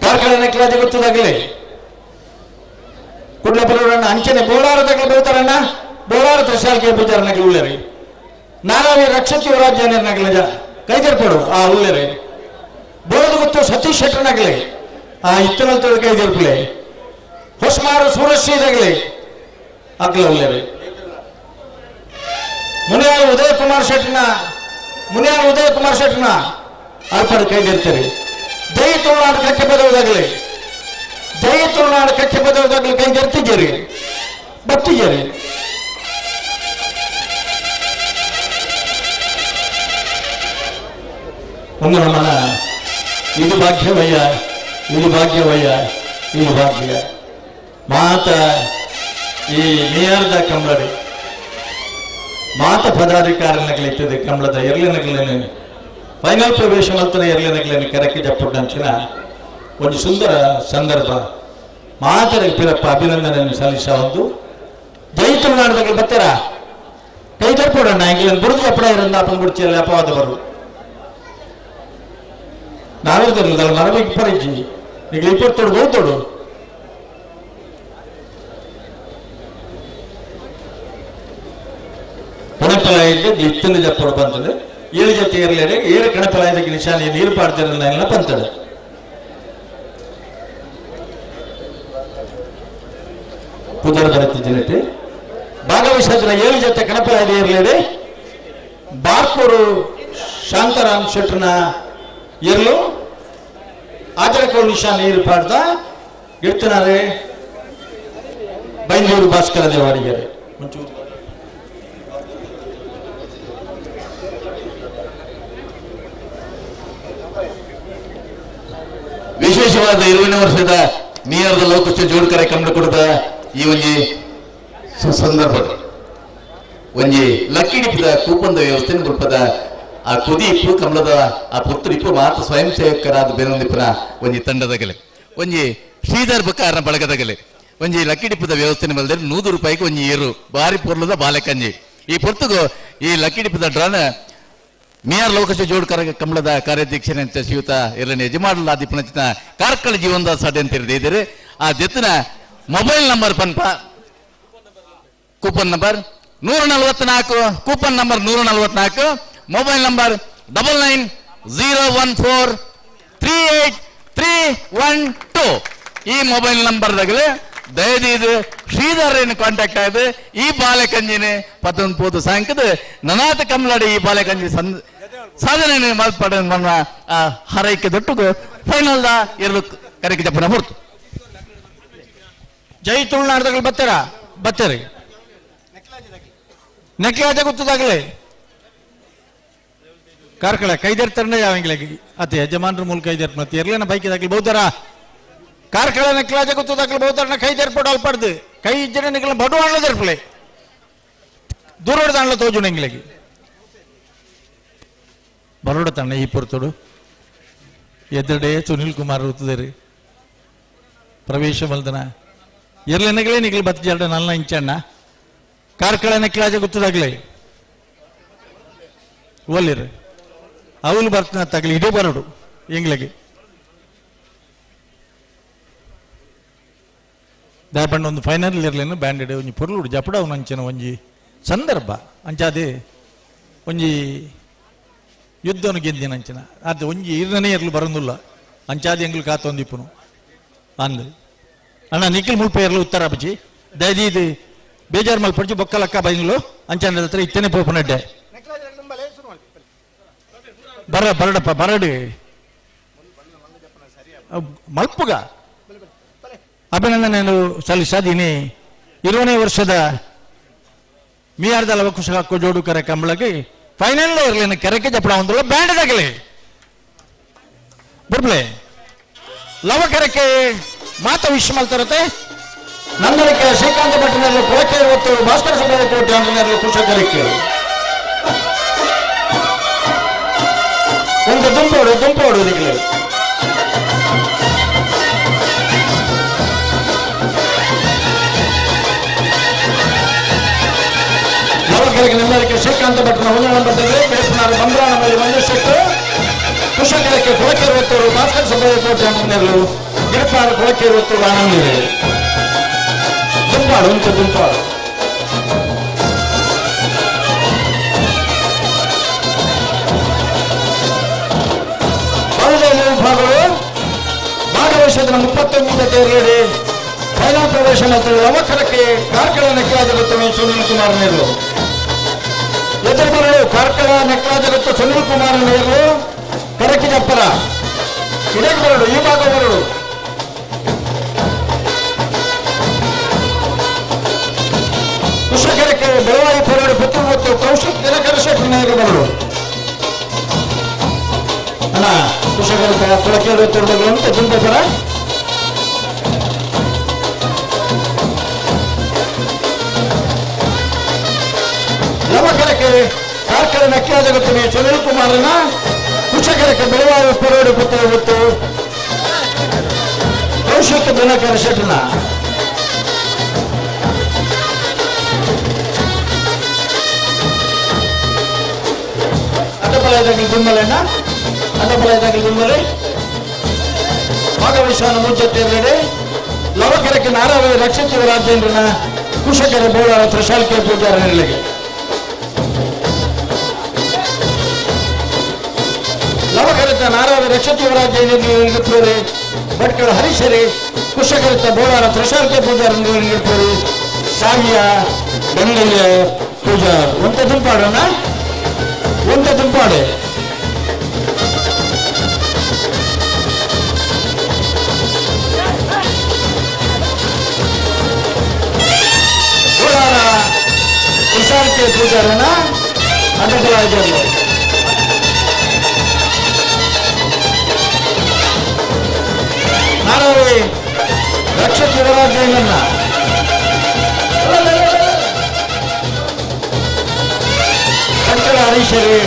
ಕಾರ್ಕಳ ನೆಕ್ಲಾಜ ಗೊತ್ತದಾಗಲಿ ಕುಡ್ಲ ಬರೋಣ ಅಂಚನೆ ಬೋಳಾರ ತಗಲಿ ಬೀಳ್ತಾರಣ್ಣ ಬೋಳಾರ ತ್ರಿಶಾಲ್ಕೆ ಪೂಜಾರ ನಗಲಿ ಉಳ್ಳೇರಿ ನಾರಾವಿ ರಕ್ಷತಿ ರಾಜ್ಯ ನಗಲಿ ಕೈದರ್ಪಡು ಆ ಉಳ್ಳೇರಿ ಬೋಳದ ಗೊತ್ತು ಸತೀಶ್ ಶೆಟ್ಟರ್ನಾಗಲಿ ಆ ಇತ್ತನಲ್ ತೊಳೆ ಕೈದರ್ಪುಲೆ ಹೊಸ್ಮಾರು ಸೂರಶ್ರೀದಾಗಲಿ ಅಗ್ಲ ಉಳ್ಳೇರಿ ಮುನಿಯಾರು ಉದಯ ಕುಮಾರ್ ಶೆಟ್ಟನ ಮುನಿಯಾರು ಉದಯ ಕುಮಾರ್ ಶೆಟ್ಟನ ಅಲ್ಪಡು ಕೈದಿರ್ತೀರಿ ಜೈ ತುಳುನಾಡು ಕಕ್ಕೆ ಬದಲಾಗಲಿ ಜೈ ತುಳುನಾಡು ಕಕ್ಕೆ ಬದಲಾಗಲಿ ಕೈದೆರ್ತಿದ್ದೀರಿ ಬತ್ತಿದ್ದೀರಿ. ಒಂದು ನಮ್ಮನ ಇದು ಭಾಗ್ಯವಯ್ಯ ಇದು ಭಾಗ್ಯವಯ್ಯ ಇದು ಭಾಗ್ಯ ಮಾತ ಈ ಮೇಯರ್ದ ಕಂಬಳರಿ ಮಾತ ಪದಾಧಿಕಾರಿನಗಲಿತ್ತದೆ ಕಂಬಳದ ಎರ್ಲಿನಗಲೇನು ಫೈನಲ್ ಪ್ರವೇಶ ಮಲ್ತನ ಎರ್ಲಿನಗಲೇನು ಕರಕ್ಕೆ ಜಪ್ಪುಡ್ಡಂಚಿನ ಒಂದು ಸುಂದರ ಸಂದರ್ಭ ಮಾತರ ಪಿರಪ್ಪ ಅಭಿನಂದನೆಯನ್ನು ಸಲ್ಲಿಸ ಒಂದು ಜೈ ತುಳುನಾಡದಾಗ ಬರ್ತಾರ ಕೈ ತರ್ಪೋಡಣ್ಣ ಇಂಗ್ಲೆಂಡ್ ಬುರುದು ಅಪ್ಪಡ ಇರಂದ ಅಪ್ಪನ ಗುಡ್ಚಿಯಲ್ಲಿ ಅಪವಾದ ಬರು ನಾವೆರ್ತಿರ್ಲಿಲ್ಲ ಮರಬೇಕು ಪರಿಚಿ ಈಗ ಇಪ್ಪತ್ತೋಡು ಬಹುತೋಡು ಕಣಪಲಾಯಿದ್ದೆ ಇತ್ತಲು ಜಪ್ಪಡು ಬಂತದೆ ಏಳು ಜೊತೆ ಇರಲೇರೆ ಏಳು ಕಣಪಲಾಯದಕ್ಕೆ ನಿಶಾನೆ ನೀರು ಪಾಡ್ತಿರಲಿಲ್ಲ ಬಂತದೆ. ಪುದರ್ ಬರುತ್ತಿದ್ದೇನೆ ಭಾಗವಹಿಸಿದ್ರ ಏಳು ಜೊತೆ ಕಣಪಲಾಯದ ಇರಲೇರೆ ಬಾರ್ಕೂರು ಶಾಂತಾರಾಮ್ ಶೆಟ್ರನ ಇರಲು ಆಚರಕೋ ನಿಶಾನ್ ನೀರು ಪಾಡ್ದ ಇಡ್ತನಾರೆ ಬೈಂದೂರು ಭಾಸ್ಕರ ದೇವಾಡಿಗರೆ ಒಂಚೂರು ವಿಶೇಷವಾದ 20ನೇ ವರ್ಷದ ನಿಯರ್ದ ಲೋಕುಶ ಜೋಡ್ಕರೆ ಕಂಡು ಕೊಡುತ್ತ ಈ ಒಂಜಿ ಸುಸಂದರ್ಭ ಒಂಜಿ ಲಕ್ಕಿಡಿಪಿದ ಕೂಪಂದ ವ್ಯವಸ್ಥೆ ಮುಲ್ಪದ ಆ ಕುದಿ ಇಪ್ಪು ಕಮಲದ ಆ ಪುತ್ತರಿಪ್ಪು ಮಾತ್ರ ಸ್ವಯಂ ಸೇವಕರಾದ ಬೇರೊಂದಿಪ್ಪನ ಒಂಜಿ ತಂಡದಗಲೆ ಒಂಜಿ ಶ್ರೀಧರ್ ಬುಕ್ಕಾರನ ಬಳಗದಗಲೆ ಒಂಜಿ ಲಕ್ಕಿಡಿಪದ ವ್ಯವಸ್ಥೆ ಮಲ್ದರೆ 100 ರೂಪಾಯಿಗೆ ಒಂಜಿ ಏರು ಬಾರಿ ಪೊರ್ಲದ ಬಾಲೆಕಂಜಿ ಈ ಪೊರ್ತುಗು ಈ ಲಕ್ಕಿಡಿಪದ ಡ್ರಾನ ಮಿಯಾರ್ ಲೋಕಶ ಜೋಡ್ಕರ ಕಮಲದ ಕಾರ್ಯಾಧ್ಯಕ್ಷನ ಶ್ರೀಯುತ ಎರಡನೇ ಯಜಮಾನಲ ದಿಪ್ಪನಚಿನ ಕಾರ್ಕಳ ಜೀವನದಾಸ್ ಅಡ್ಡೆ ಅಂತ ಇದ್ದಾರೆ. ಆ ದೆತ್ತನ ಮೊಬೈಲ್ ನಂಬರ್ ಪನ್ಪ coupon number 144, coupon number 144, mobile number 9901438312. ಈ ಮೊಬೈಲ್ ನಂಬರ್ ದಗಲೆ ದಯದೀದು ಶ್ರೀಧರ್ ಕಾಂಟ್ಯಾಕ್ಟ್ ಆಯ್ತು. ಈ ಬಾಲೆಕಂಜಿനെ ಪತ್ತೊಂದು ಪೋದು ಸಾಯಂಕದ ನನಾತ ಕಮಲಾಡಿ ಈ ಬಾಲೆಕಂಜಿ ಸಾಧನೆ ಮಲ್ಪಡ ಮನ್ನ ಆ ಹರೈಕೆ ದೊಟ್ಟುಗು ಫೈನಲ್ the ಎರಡು ಕರೆಗೆ ಜಪ್ಪನ ಹೊರ್ತು. ಜೈ ತುಳುನಾಡ್ದಾಗಲಿ ಬತ್ತರ ಬತ್ತರಿ ನೆಕ್ಲಾಜ ಗೊತ್ತದಾಗಲೇ ಕಾರ್ಕಳ ಕೈದೆರ್ತರನೇ ಯಾವಂಗ್ಲಾಗಿ ಅತ್ತೆ ಯಜಮಾನ್ರ ಮೂಲಕ ಕೈದೆರ್ ಮತ್ತೆ ಎರ್ಲೇನ ಬೈಕ್ ದಾಗಲಿ ಬಹುತರ ಕಾರ್ಕಳ ನೆಕ್ಲಾಜ ಗೊತ್ತದಾಗಲಿ ಬಹುತರನ ಕೈದೆರ್ಪಡು ಅಲ್ಪಡ್ದು ಕೈ ಇಜ್ಜನೆ ನಿಗಲ ಬಡು ಅಣ್ಣ ದೂರೋಡ ದಾಂಡ್ಲ ತೋಜುಣ ಎಂಗ್ಲಾಗಿ ಬರೋಡ ತಣ್ಣ ಈ ಪೊರ್ತೋಡು ಎದುರುಡೆ ಸುನಿಲ್ ಕುಮಾರ್ ಋತುದೇರಿ ಪ್ರವೇಶ ಮಲ್ದನ ಎರ್ಲೆನಗಲೇ ನಿಗಲು ಬತ್ತ ಜರಡ ನಲ್ಲ ಇಂಚಣ್ಣ ಕಾರ್ಕಳ ನೆಕ್ಲಾಜ ಗೊತ್ತದಾಗಲೇ ಓಲಿರು ಅವಳು ಬರ್ತನ ತಗಲಿ ಇಡೀ ಬರೋಡು ಎಂಗ್ಲಗೆ ದಾಪಂಡ ಒಂದು ಫೈನಲ್ ಇರಲೇನು ಬ್ಯಾಂಡೆಡ್ ಒಂಜಿ ಪೊರ್ಲುಡು ಜಪಡ ಅಂಚಿನ ಒಂಜಿ ಸಂದರ್ಭ ಅಂಚಾದೆ ಒಂಜಿ ಯುದ್ಧನು ಗೆದ್ದಿನ ಅಂಚಿನ ಅದು ಒಂಜಿ ಇರನೇ ಇರ್ಲು ಬರೋದಿಲ್ಲ ಅಂಚಾದೆ ಎಂಗ್ಲು ಕಾತೊಂದಿಪ್ಪುನು ಅಂದ್ ಅಣ್ಣ ನಿಖಿಲ್ ಮುಲ್ಪ ಇರ್ಲು ಉತ್ತರ ಬಜ್ಜಿ ದಯದೀದು ಬೇಜಾರು ಮಲ್ಪಡ್ಚಿ ಬೊಕ್ಕಲಕ್ಕ ಬೈಂಗ್ಲು ಅಂಚಾನ ಹತ್ರ ಇತ್ತನೆ ಪೋಪನಡ್ಡೆ ಬರ ಬರಡಪ್ಪ ಬರಡು ಮಲ್ಪುಗ ಅಭಿನಂದನೆಯನ್ನು ಸಲ್ಲಿಸದೀನಿ. 20ನೇ ವರ್ಷದ ಮಿಯಾರ್ದ ಲವಕುಶ ಜೋಡು ಕರೆ ಕಂಬಳಗೆ ಫೈನಲ್ ಇರಲಿ ಕೆರೆಕೆ ಜಪಡ ಒಂದಲ್ಲ ಬ್ಯಾಂಡ್ ದಾಗಲಿ ಬರ್ಬ್ಲೆ ಲವ ಕೆರಕೆ ಮಾತ ವಿಶ್ ಮಲ್ತರತೆ ನಂದನಿಕೆ ಶ್ರೀಕಾಂತ ಭಟ್ಟನಲ್ಲಿ ಕೊಳಕೆ ಇವತ್ತು ಭಾಸ್ಕರ ಸಭೆಯ ಕೋಟೆ ಅಂಗನಲ್ಲಿ ಕುಶಕರಿಕೆ ಒಂದು ದುಂಪೋಡು ದುಂಪೋಡು ನಿಗಲಿ ಲವಕರಿಗೆ ನಿಲ್ಲಕ್ಕೆ ಶ್ರೀಕಾಂತ ಭಟ್ಟನ ಒಂದು ನಂಬರ್ ಬೇಸನಾರು ಬಂಬ್ರಾಣ ಮೇಲೆ ಮಂಜು ಕುಶಕರಕ್ಕೆ ಕೊಳಕೆ ಹೊತ್ತವರು ಭಾಸ್ಕರ ಸಭೆಯ ಕೋಟೆ ಅಂಗನಲ್ಲಿ ಗಿಡಪಾರು ಕೊಳಕೆ ಹೊತ್ತವರು ಆನಂದಿದೆ ದುಂಪಾಡು ಉಂಟು ದುಂಪಾಡು ವಿಭಾಗಗಳು ಭಾಗವಹಿಸಿದ 31 ತೇರ್ಗಡೆ ಫೈನಲ್ ಪ್ರವೇಶ ಮತ್ತು ಲವಕರಕ್ಕೆ ಕಾರ್ಕಳ ನೆಕ್ಲಾಜ ಗೊತ್ತಮೆ ಸುನಿಲ್ ಕುಮಾರ್ ನೇರ್ಲು ಎದುರು ಬರಲು ಕಾರ್ಕಳ ನೆಕ್ಲಾಜ ಗೊತ್ತ ಸುನಿಲ್ ಕುಮಾರ್ ನೇರ್ಲು ಕರಕಿ ಜಪ್ಪರ ಇದಕ್ಕೆ ಬರಡು ಈ ಭಾಗ ಬರಡು ಕುಶಕರಕ್ಕೆ ಬೆಳವಾಯಿ ಪೊರಡು ಪುತ್ರ ಮತ್ತು ಕೌಶಿಕ್ ದಿನಕರ ಶೆಟ್ಟಿ ನೇರ್ಲು ಬರಡು ಅಣ್ಣ ಕುಶಕರ ಕೊಳಕೆ ಅಂತ ದುಂಬೆಪರ ಲವಕರಕ್ಕೆ ಕಾರ್ಕಳ ನಕ್ಕಿಯಾದ ಗೊತ್ತನೆ ಸುನಿಲ್ ಕುಮಾರನ ಕುಶಕರಕ್ಕೆ ಬೆಳವಾಯಿ ಪೊರಡು ಪುತ್ರ ಮತ್ತು ಕೌಶಿಕ್ ದಿನಕರ ಶೆಟ್ಟನ ಅಡ್ಡಪಲಯದಾಗಲಿ ದುಮ್ಮಲೆಣ್ಣ ಅಡ್ಡಪಲಯದಾಗಲಿ ದುಮ್ಮಲೆ ಭಾಗವಹಿಸುವ ಮುಂಚೆಡೆ ಲವಕರಕ್ಕೆ ನಾರಾವಳಿ ರಕ್ಷಿತ ರಾಜೇಂದ್ರನ ಕುಶಕರ ಬೋಳಾರ ತ್ರಿಶಾಲ್ಕೆ ಪೂಜಾರನಿರಲಿಗೆ. ಲವಕರಿತ ನಾರಾವಳಿ ರಕ್ಷಿತ ರಾಜೇಂದ್ರನಿರ್ತಾರೆ ಭಟ್ಕಳ ಹರೀಶರಿ ಕುಶಕರಿತ ಬೋಳಾರ ತ್ರಿಶಾಲ್ಕೆ ಪೂಜಾರನಿರ್ತಾರೆ ಸಾವಿಯ ಬೆಂಗಯ್ಯ ಪೂಜಾರ್. ಒಂತ ದುಂಪಾಡೋಣ, ಒಂತ ದುಂಪಾಡೆ. ಬೋಳಾರ ತ್ರಿಶಾಲ್ಕೆ ಪೂಜಾರನ ಅಡ್ಡಲಾಗಿರಲಿ. ನಾರಾವಳಿ ರಕ್ಷಕ ಯುವರಾಜೇಂದ್ರನ ಭಟ್ಕಳ ಹರೀಶರಿ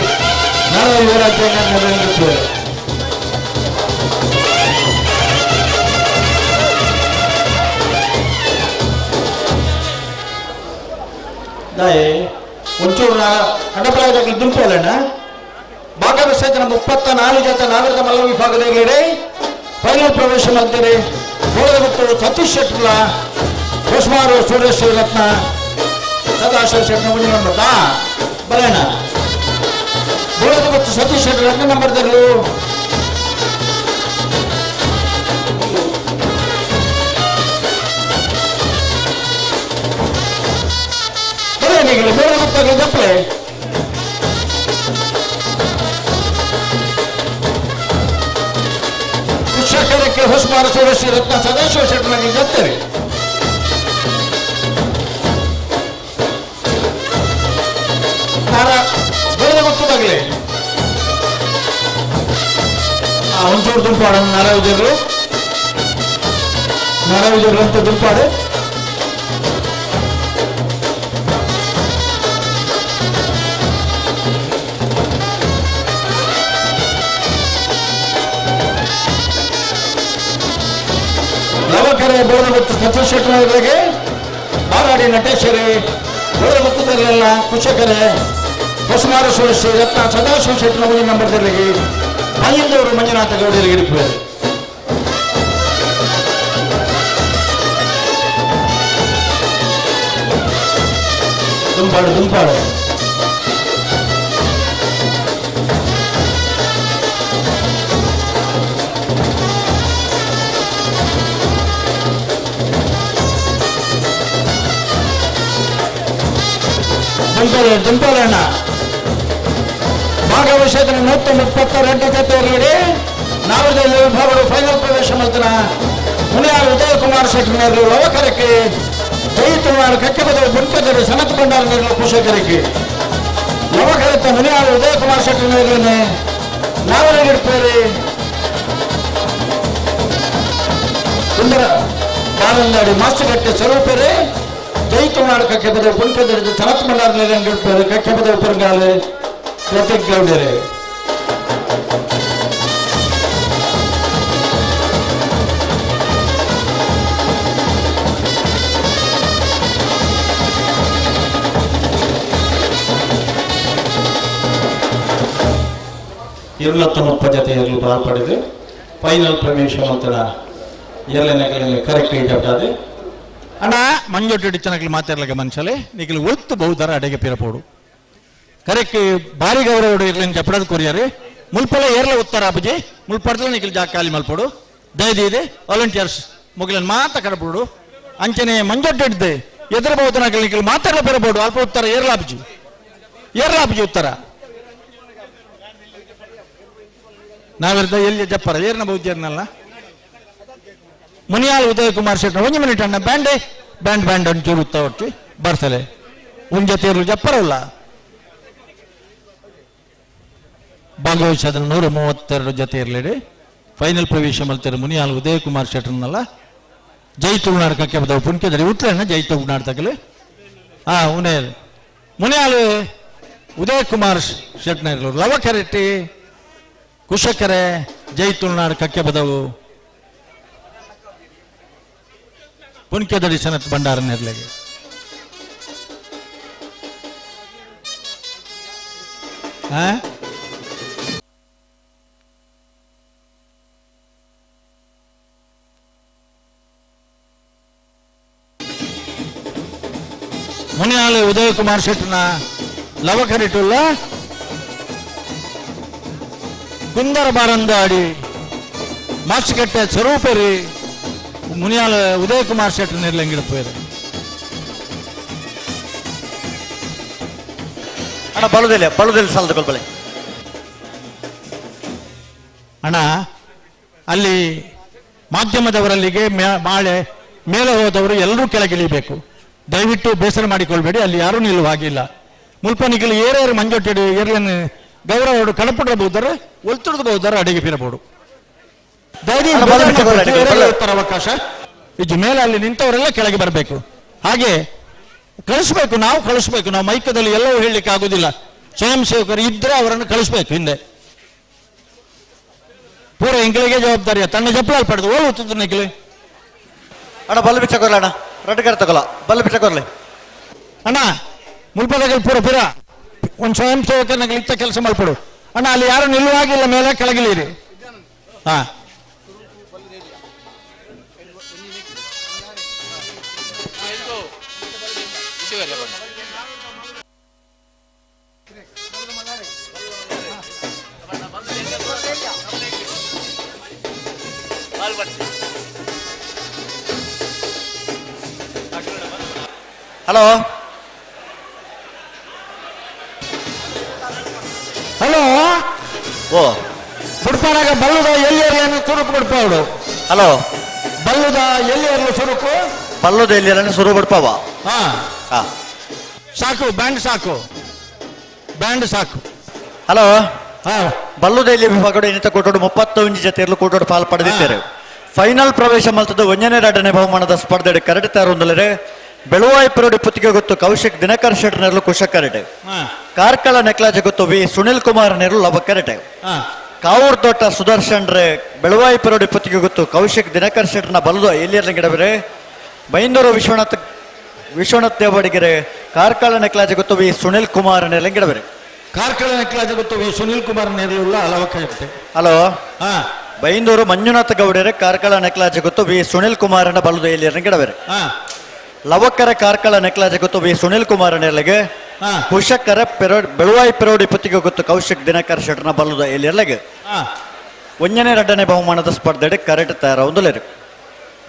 ನಾರಾವಳಿ ಯುವರಾಜೇಂದ್ರನ. ದಾಯೆ ಒಂಚೂರು ಅಡ್ಡಪ್ರಾಯದಾಗಲಿ ದುಂಪೋಲಣ್ಣ. ಭಾಗವಹಿಸಿದ 34 ಜೊತೆ ನಾಗರಿಕ ಮಲ್ಲ ವಿಭಾಗದಲ್ಲಿ ಫೈನಲ್ ಪ್ರವೇಶ ಮಾಡ್ತಾರೆ. ಮತ್ತು ಸತೀಶ್ ಶೆಟ್ಟರ್ಲ ಹೊಸ್ಮಾರು ಸುರೇಶ್ ರತ್ನ ಸದಾಶಿವ ಶೆಟ್ಟರ್ ಮುಂದಿನ ನಂಬರ್ ಬರೋಣ. ಬೋಳದ ಮತ್ತು ಸತೀಶ್ ಶೆಟ್ಟರ್ ಎರಡನೇ ನಂಬರ್ದಲ್ಲಿ. ಬರೋಣ ಈಗ ಬೋಳದ ಮತ್ತು ಜಪ್ಪಲೆ. ಕುಶಕರಕ್ಕೆ ಹೊಸ್ಮಾರು ಸುರೇಶ್ ರತ್ನ ಸದಾಶಿವ ಶೆಟ್ಟರ್ನಾಗಿ ಜತ್ತಾರೆ. ಬೆಳೆದ ಗೊತ್ತದಾಗಲಿ ಒಂಚೂರು ದುಂಪಾಡ ನಾರಾವಿಜರು ನಾರಾವಿಜರು ಅಂತ ದುಂಪಾಡು. ಲವಕರೆ ಬೋಳ ಮತ್ತು ಸತೀಶ್ ಶೆಟ್ಟರ್ನವರಿಗೆ ಬಾರಾಡಿ ನಟೇಶ್ವರಿ ಬೋಳ ಮತ್ತದಲ್ಲೆಲ್ಲ ಕುಶಕರೆ ಹೊಸಮಾರ ಸುರೇಶ್ ರತ್ನ ಸದಾಶಿವ ಶೆಟ್ಟರ್ನ ನಂಬರ್ದಲ್ಲಿ ಮಹಿಂದವರು ಮಂಜುನಾಥ ಗೌಡರಿಗೆ ಇರುತ್ತಾರೆ. ದುಂಪಾಡು ದುಂಪಾಡು. ದುಂಪಾಲೆ ದುಂಪಾಲಣ್ಣ. ಭಾಗವಹಿಸಿದ 132 ಜೊತೆಯಲ್ಲಿ ನಾವದಲ್ಲಿ ವಿಭಾಗಗಳು ಫೈನಲ್ ಪ್ರವೇಶ ಮಾಡ್ತಾನ ಮುನಿಯಾರು ಉದಯ ಕುಮಾರ್ ಶೆಟ್ಟರ್ನವರು ಲವಕರಕ್ಕೆ ಜೈ ತುಳುನಾಡು ಕಕ್ಕೆಬದ ಬುಂಕದರು ಸನತ್ ಭಂಡಾರನವರು ಕುಶಕರಕ್ಕೆ ಲವಕರತ್ತ ಮುನಿಯಾರು ಉದಯ ಕುಮಾರ್ ಶೆಟ್ಟರ್ನವರನ್ನೇ ನಾವಲ್ಲಿ ಸುಂದರ ಬಾರಂದಾಡಿ ಮಾಸ್ಟರ್ಗಟ್ಟೆ ಸ್ವರೂಪರೇ ಜೈ ತುಳುನಾಡು ಕಕ್ಕೆಬದ ಬುಂಕದರು ಸನತ್ ಭಂಡಾರನವರು ಕಕ್ಕೆಬದ ಉಪರಂಗಾಲೆ ಪ್ರತೀಕ್ ಗೌಡರೇ. ಇರುಳತ್ತೊಂಬತ್ತು ಜೊತೆಯಲ್ಲಿ ಪಾಲ್ಪಡೆದು ಫೈನಲ್ ಪ್ರವೇಶ ಮಾತ್ರ ಎಲ್ಲನೇ ಕರೆಕ್ಟ್ ಇದ್ದಾದೆ. ಅಣ್ಣ ಮಂಜೊಟ್ಟು ಡಿಚ್ಚನಕ್ಲಿ ಮಾತಾಡ್ಲಿಕ್ಕೆ ಮನುಷ್ಯಲೆ ನಿಖಿಲ್ ಒತ್ತು ಬಹುದರ ಅಡೆಗೆ ಪಿರಪೋಡು ಕರೆಕ್ಟ್ ಭಾರಿ ಗೌರವ ಇರ್ಲಿನ ಜಪಡದ ಕೊರಿಯರು ಮುಲ್ಪಲ ಏರ್ಲ ಉತ್ತರ ಅಪ್ಪಜಿ ಮುಲ್ಪಡ್ದಲ ನಿಖಿಲ್ ಜಾಗ ಖಾಲಿ ಮಲ್ಪೋಡು ದಯದೀದೆ ವಾಲಂಟಿಯರ್ಸ್ ಮುಗಿಲನ್ ಮಾತ ಕಡಪೋಡು ಅಂಚನೆ ಮಂಜೊಟ್ಟು ಹಿಡ್ದೆ ಎದುರು ಬಹುದನಕಲ್ ನಿಖಿಲ್ ಮಾತಾಡಲ ಪೆರಬೋಡು ಅಲ್ಪ ಉತ್ತರ ಏರ್ಲ ಅಪ್ಪಜಿ ಏರ್ಲ ಅಪ್ಪಜಿ ಉತ್ತರ ನಾವಿರ್ದ ಎಲ್ಲಿ ಜಪ್ಪರ ಏರ್ನ ಬೌದ್ಯರ್ನಲ್ಲ ಮುನಿಯಾಲ್ ಉದಯ್ ಕುಮಾರ್ ಶೆಟ್ಟಿ ಒಂದು ಮಿನಿಟ್ ಅಣ್ಣ ಬ್ಯಾಂಡ್ ಬ್ಯಾಂಡ್ ಬ್ಯಾಂಡ್ ಒಂಚೂರು ಉತ್ತ ಒಟ್ಟು ಬರ್ತಲೆ ಉಂಜತೇರು ಜಪ್ಪರಲ್ಲ. ಭಾಗವಹಿಸಿದ 132 ಜೊತೆ ಇರಲಿಡಿ ಫೈನಲ್ ಪ್ರವೇಶ ಮಲ್ತಾರೆ ಮುನಿಯಾಲ್ ಉದಯ್ ಕುಮಾರ್ ಶೆಟ್ಟರ್ನಲ್ಲ ಜೈ ತುಳುನಾಡು ಕಕ್ಕೆ ಬದವು ಪುಣ್ಕೆದರಿ ಉತ್ತರಣ್ಣ ಜೈ ತುಳುನಾಡು ತಗಲು ಹಾ ಉನೇಲ್ ಮುನಿಯಾಲ್ ಉದಯ್ ಕುಮಾರ್ ಶೆಟ್ಟರ್ನ ಲವಕರೆಟ್ಟಿ ಕುಶಕರೆ ಜೈ ತುಳುನಾಡು ಕಕ್ಕೆ ಬದವು ಪುಣ್ಕೆದಡಿ ಸನತ್ ಭಂಡಾರ ನೆರ್ಲೆಗೆ. ಹಾ Muniyal Udaya Kumar ಶೆಟ್ಟನ ಲವಕರಿಟುಲ್ಲ ಕುಂದರ ಬಾರಂದಾಡಿ ಮಾಸ್ಕಟ್ಟೆ ಸ್ವರೂಪರಿ ಮುನಿಯಾಲ ಉದಯ ಕುಮಾರ್ ಶೆಟ್ಟರ್ ನಿರ್ಲಂಗಿಡಪೋರು. ಅಣ್ಣ ಬಲುದಿಲ್ಲ ಬಲುದಿಲ್ಲ ಸಾಲದ ಕೊಲ್ಬಳೆ. ಅಣ್ಣ ಅಲ್ಲಿ ಮಾಧ್ಯಮದವರಲ್ಲಿಗೆ ಮಾಳೆ ಮೇಲೆ ಹೋದವರು ಎಲ್ಲರೂ ಕೆಳಗಿಳಿಬೇಕು. ದಯವಿಟ್ಟು ಬೇಸರ ಮಾಡಿಕೊಳ್ಬೇಡಿ, ಅಲ್ಲಿ ಯಾರೂ ನಿಲ್ಲುವ ಹಾಗಿಲ್ಲ. ಮುಲ್ಪನಿಗಲು ಏರೇರು ಮಂಜೊಟ್ಟಿಡು ಏರ್ಲನ್ನು ಗೌರವ ಕಡಪಡಬಹುದಾರೆ ಒಲ್ತುಡಬಹುದಾರೆ ಅಡಿಗೆ ಪಿರಬಹುದು. ದಯವಿಟ್ಟು ಅವಕಾಶ ಇದು ಮೇಲೆ ಅಲ್ಲಿ ನಿಂತವರೆಲ್ಲ ಕೆಳಗೆ ಬರಬೇಕು. ಹಾಗೆ ಕಳಿಸ್ಬೇಕು, ನಾವು ಕಳಿಸ್ಬೇಕು. ನಾವು ಮೈಕದಲ್ಲಿ ಎಲ್ಲವೂ ಹೇಳಲಿಕ್ಕೆ ಆಗುದಿಲ್ಲ. ಸ್ವಯಂ ಸೇವಕರು ಇದ್ರೆ ಅವರನ್ನು ಕಳಿಸ್ಬೇಕು ಹಿಂದೆ. ಪೂರ ಎಂಗಳಿಗೆ ಜವಾಬ್ದಾರಿಯ ತನ್ನ ಜಪ್ಪಲಾಲ್ ಪಡೆದು ಓಲು ನಿಖಿಲ್. ಅಣ್ಣ ಬಲ್ಲು ಬಿಚ್ಚಕೋರ್ಲ ಅಣ್ಣ ರಡ್ಡಗಾರ ತಗೊಲ್ಲ ಬಲ್ಲು ಬಿಚ್ಚಕೋರ್ಲಿ ಅಣ್ಣ. ಮುಲ್ಪದಗಲ್ ಪೂರ ಪೂರ ಒಂದು ಸ್ವಯಂ ಸೇವಕನಾಗಲಿ ಇತ್ತ ಕೆಲಸ ಮಾಡ್ಕೊಡು ಅಣ್ಣ. ಅಲ್ಲಿ ಯಾರು ನಿಲ್ಲುವಾಗಿಲ್ಲ, ಮೇಲೆ ಕೆಳಗಿಳಿರಿ. ಹಾ ಹಲೋ ಹಲೋ ಓ ಬಿಡ್ಪಾರಾಗ ಬಲ್ಲುದ ಎಲ್ಲಿ ಸುರುಕು ಬಿಡ್ಪಾವಡು. ಹಲೋ ಬಲ್ಲುದ ಎಲ್ಲಿ ಸುರುಕು ಬಲ್ಲುದ ಎಲ್ಲಿ ಸುರು ಬಿಡ್ಪಾವ. ಹಾ ಸಾಕು ಬ್ಯಾಂಡ್ ಸಾಕು ಬ್ಯಾಂಡ್ ಸಾಕು. ಹಲೋ ಬಲ್ಲುದ ಎಲ್ಲಿ ವಿಭಾಗಡು ಇನ್ನಿತ ಕೂಟೋಡು 31 ಜೊತೆಯಲ್ಲೂ ಕೂಟೋಡು ಪಾಲು ಪಡೆದಿದ್ದಾರೆ. ಫೈನಲ್ ಪ್ರವೇಶ ಮಲ್ತದ್ದು ಒಂದನೇ ಎರಡನೇ ಬಹುಮಾನದ ಸ್ಪರ್ಧೆ ಕರಡಿ ತಾರೊಂದಲರೆ ಬೆಳುವಾಯಿ ಪರೋಡಿ ಪುತ್ತಿಗೆ ಗೊತ್ತು ಕೌಶಿಕ್ ದಿನಕರ್ ಶೆಟ್ಟರ್ ನೆರಳು ಕುಶ ಕರಟೆ, ಕಾರ್ಕಳ ನೆಕ್ಲಾಜೆ ಗೊತ್ತು ವಿ ಸುನಿಲ್ ಕುಮಾರ್ ನೆರಳು ಲವ ಕರಟೆ, ಕಾವೂರ್ ತೋಟ ಸುದರ್ಶನ್ ರೇ ಬೆಳುವಾಯಿ ಪರೋಡಿ ಪುತ್ತಿಗೆ ಗೊತ್ತು ಕೌಶಿಕ್ ದಿನಕರ್ ಶೆಟ್ಟರ್ನ ಬಲದು ಎಲ್ಲಿಯರ್ಲ ಗಿಡಬರೆ, ಬೈಂದೂರು ವಿಶ್ವನಾಥ್ ದೇವಡಿಗೆರೆ ಕಾರ್ಕಳ ನೆಕ್ಲಾಜೆ ಗೊತ್ತು ವಿ ಸುನಿಲ್ ಕುಮಾರ್ ನೆರಳು ಗಿಡಬರೆ, ಕಾರ್ಕಳ ನೆಕ್ಲಾಜೆ ಗೊತ್ತು ವಿ ಸುನಿಲ್ ಕುಮಾರ್ ನೆರಳು ಲವ ಕರಟೆ. ಹಲೋ ಬೈಂದೂರು ಮಂಜುನಾಥ ಗೌಡರೆ ಕಾರ್ಕಳ ನೆಕ್ಲಾಜೆ ಗೊತ್ತು ವಿ ಸುನಿಲ್ ಕುಮಾರನ ಬಲದು ಎಲ್ಲಿಯರ್ನ ಗಿಡಬರೆ, ಲವಕರ ಕಾರ್ಕಳ ನೆಕ್ಲಾಜೆ ಗೊತ್ತು ವಿ ಸುನಿಲ್ ಕುಮಾರ್ ನೆರಳಿಗೆ, ಕುಶಕರ ಬೆಳುವಾಯಿ ಪೆರೋಡಿ ಪುತ್ತಿಗೆ ಗೊತ್ತು ಕೌಶಿಕ್ ದಿನಕರ್ ಶೆಟ್ಟರ್ನ ಬಲ್ಲದ ಎಲ್ಲಿರ್ಲಗೆ. ಒಂದನೇ ಎರಡನೇ ಬಹುಮಾನದ ಸ್ಪರ್ಧೆ ಕರೆಕ್ಟ್ ತಯಾರ ಒಂದು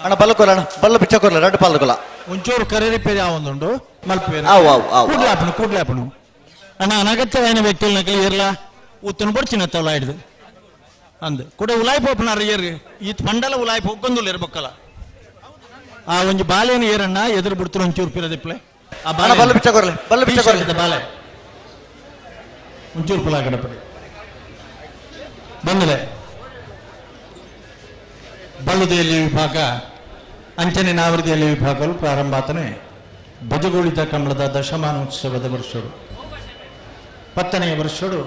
ಅಣ್ಣ ಬಲ್ಲಕೋಲ ಅಣ್ಣ ಬಲ್ಲ ಬಿಚ್ಚಕೋರ್ಲ ರಡ್ಡು ಪಾಲ್ಕೊಲ ಒಂಚೂರು ಕರೆ ರಿಪೇರಿ ಆವೊಂದುಂಡು ಮಲ್ಪೇರು ಆವು ಆವು ಆವು ಕೂಡ್ಲಾಪನು ಕೂಡ್ಲಾಪನು ಅಣ್ಣ. ಅನಗತ್ಯವಾಯಿನ ವ್ಯಕ್ತಿಲ್ ನಕಲಿ ಇರ್ಲ ಉತ್ತನ ಬಡ್ಚಿನ ತವಲ ಹಿಡ್ದು ಅಂದು ಕೂಡ ಉಲಾಯ್ ಪೋಪನಾರ ಏರ್ ಈತ್ ಮಂಡಲ ಉಲಾಯ್ ಪೋಕೊಂದುಲ್ಲ ಇರ್ಬೇಕಲ್ಲ. ಆ ಒಂಜಿ ಬಾಲೆನ ಏರಣ್ಣ ಎದುರು ಬಿಡ್ತಾರೆ ಒಂಚೂರು ಪಿರದಿಪ್ಲೆ ಆ ಬಾಲೆ ಬಲ್ಲು ಬಿಚ್ಚಕೋರ್ಲೆ ಬಲ್ಲು ಬಿಚ್ಚಕೋರ್ಲೆ ಬಾಲೆ ಒಂಚೂರು ಪುಲ ಗಣಪತಿ ಬಂದಲೆ. ಬಲ್ಲುದೆಯಲ್ಲಿ ವಿಭಾಗ ಅಂಚನೆ ನಾವೃದಿಯಲ್ಲಿ ವಿಭಾಗಗಳು ಪ್ರಾರಂಭ ಆತನೆ ಬಜಗೋಳಿದ ಕಮಲದ ದಶಮಾನೋತ್ಸವದ ವರ್ಷಡು 10ನೇ ವರ್ಷಡು.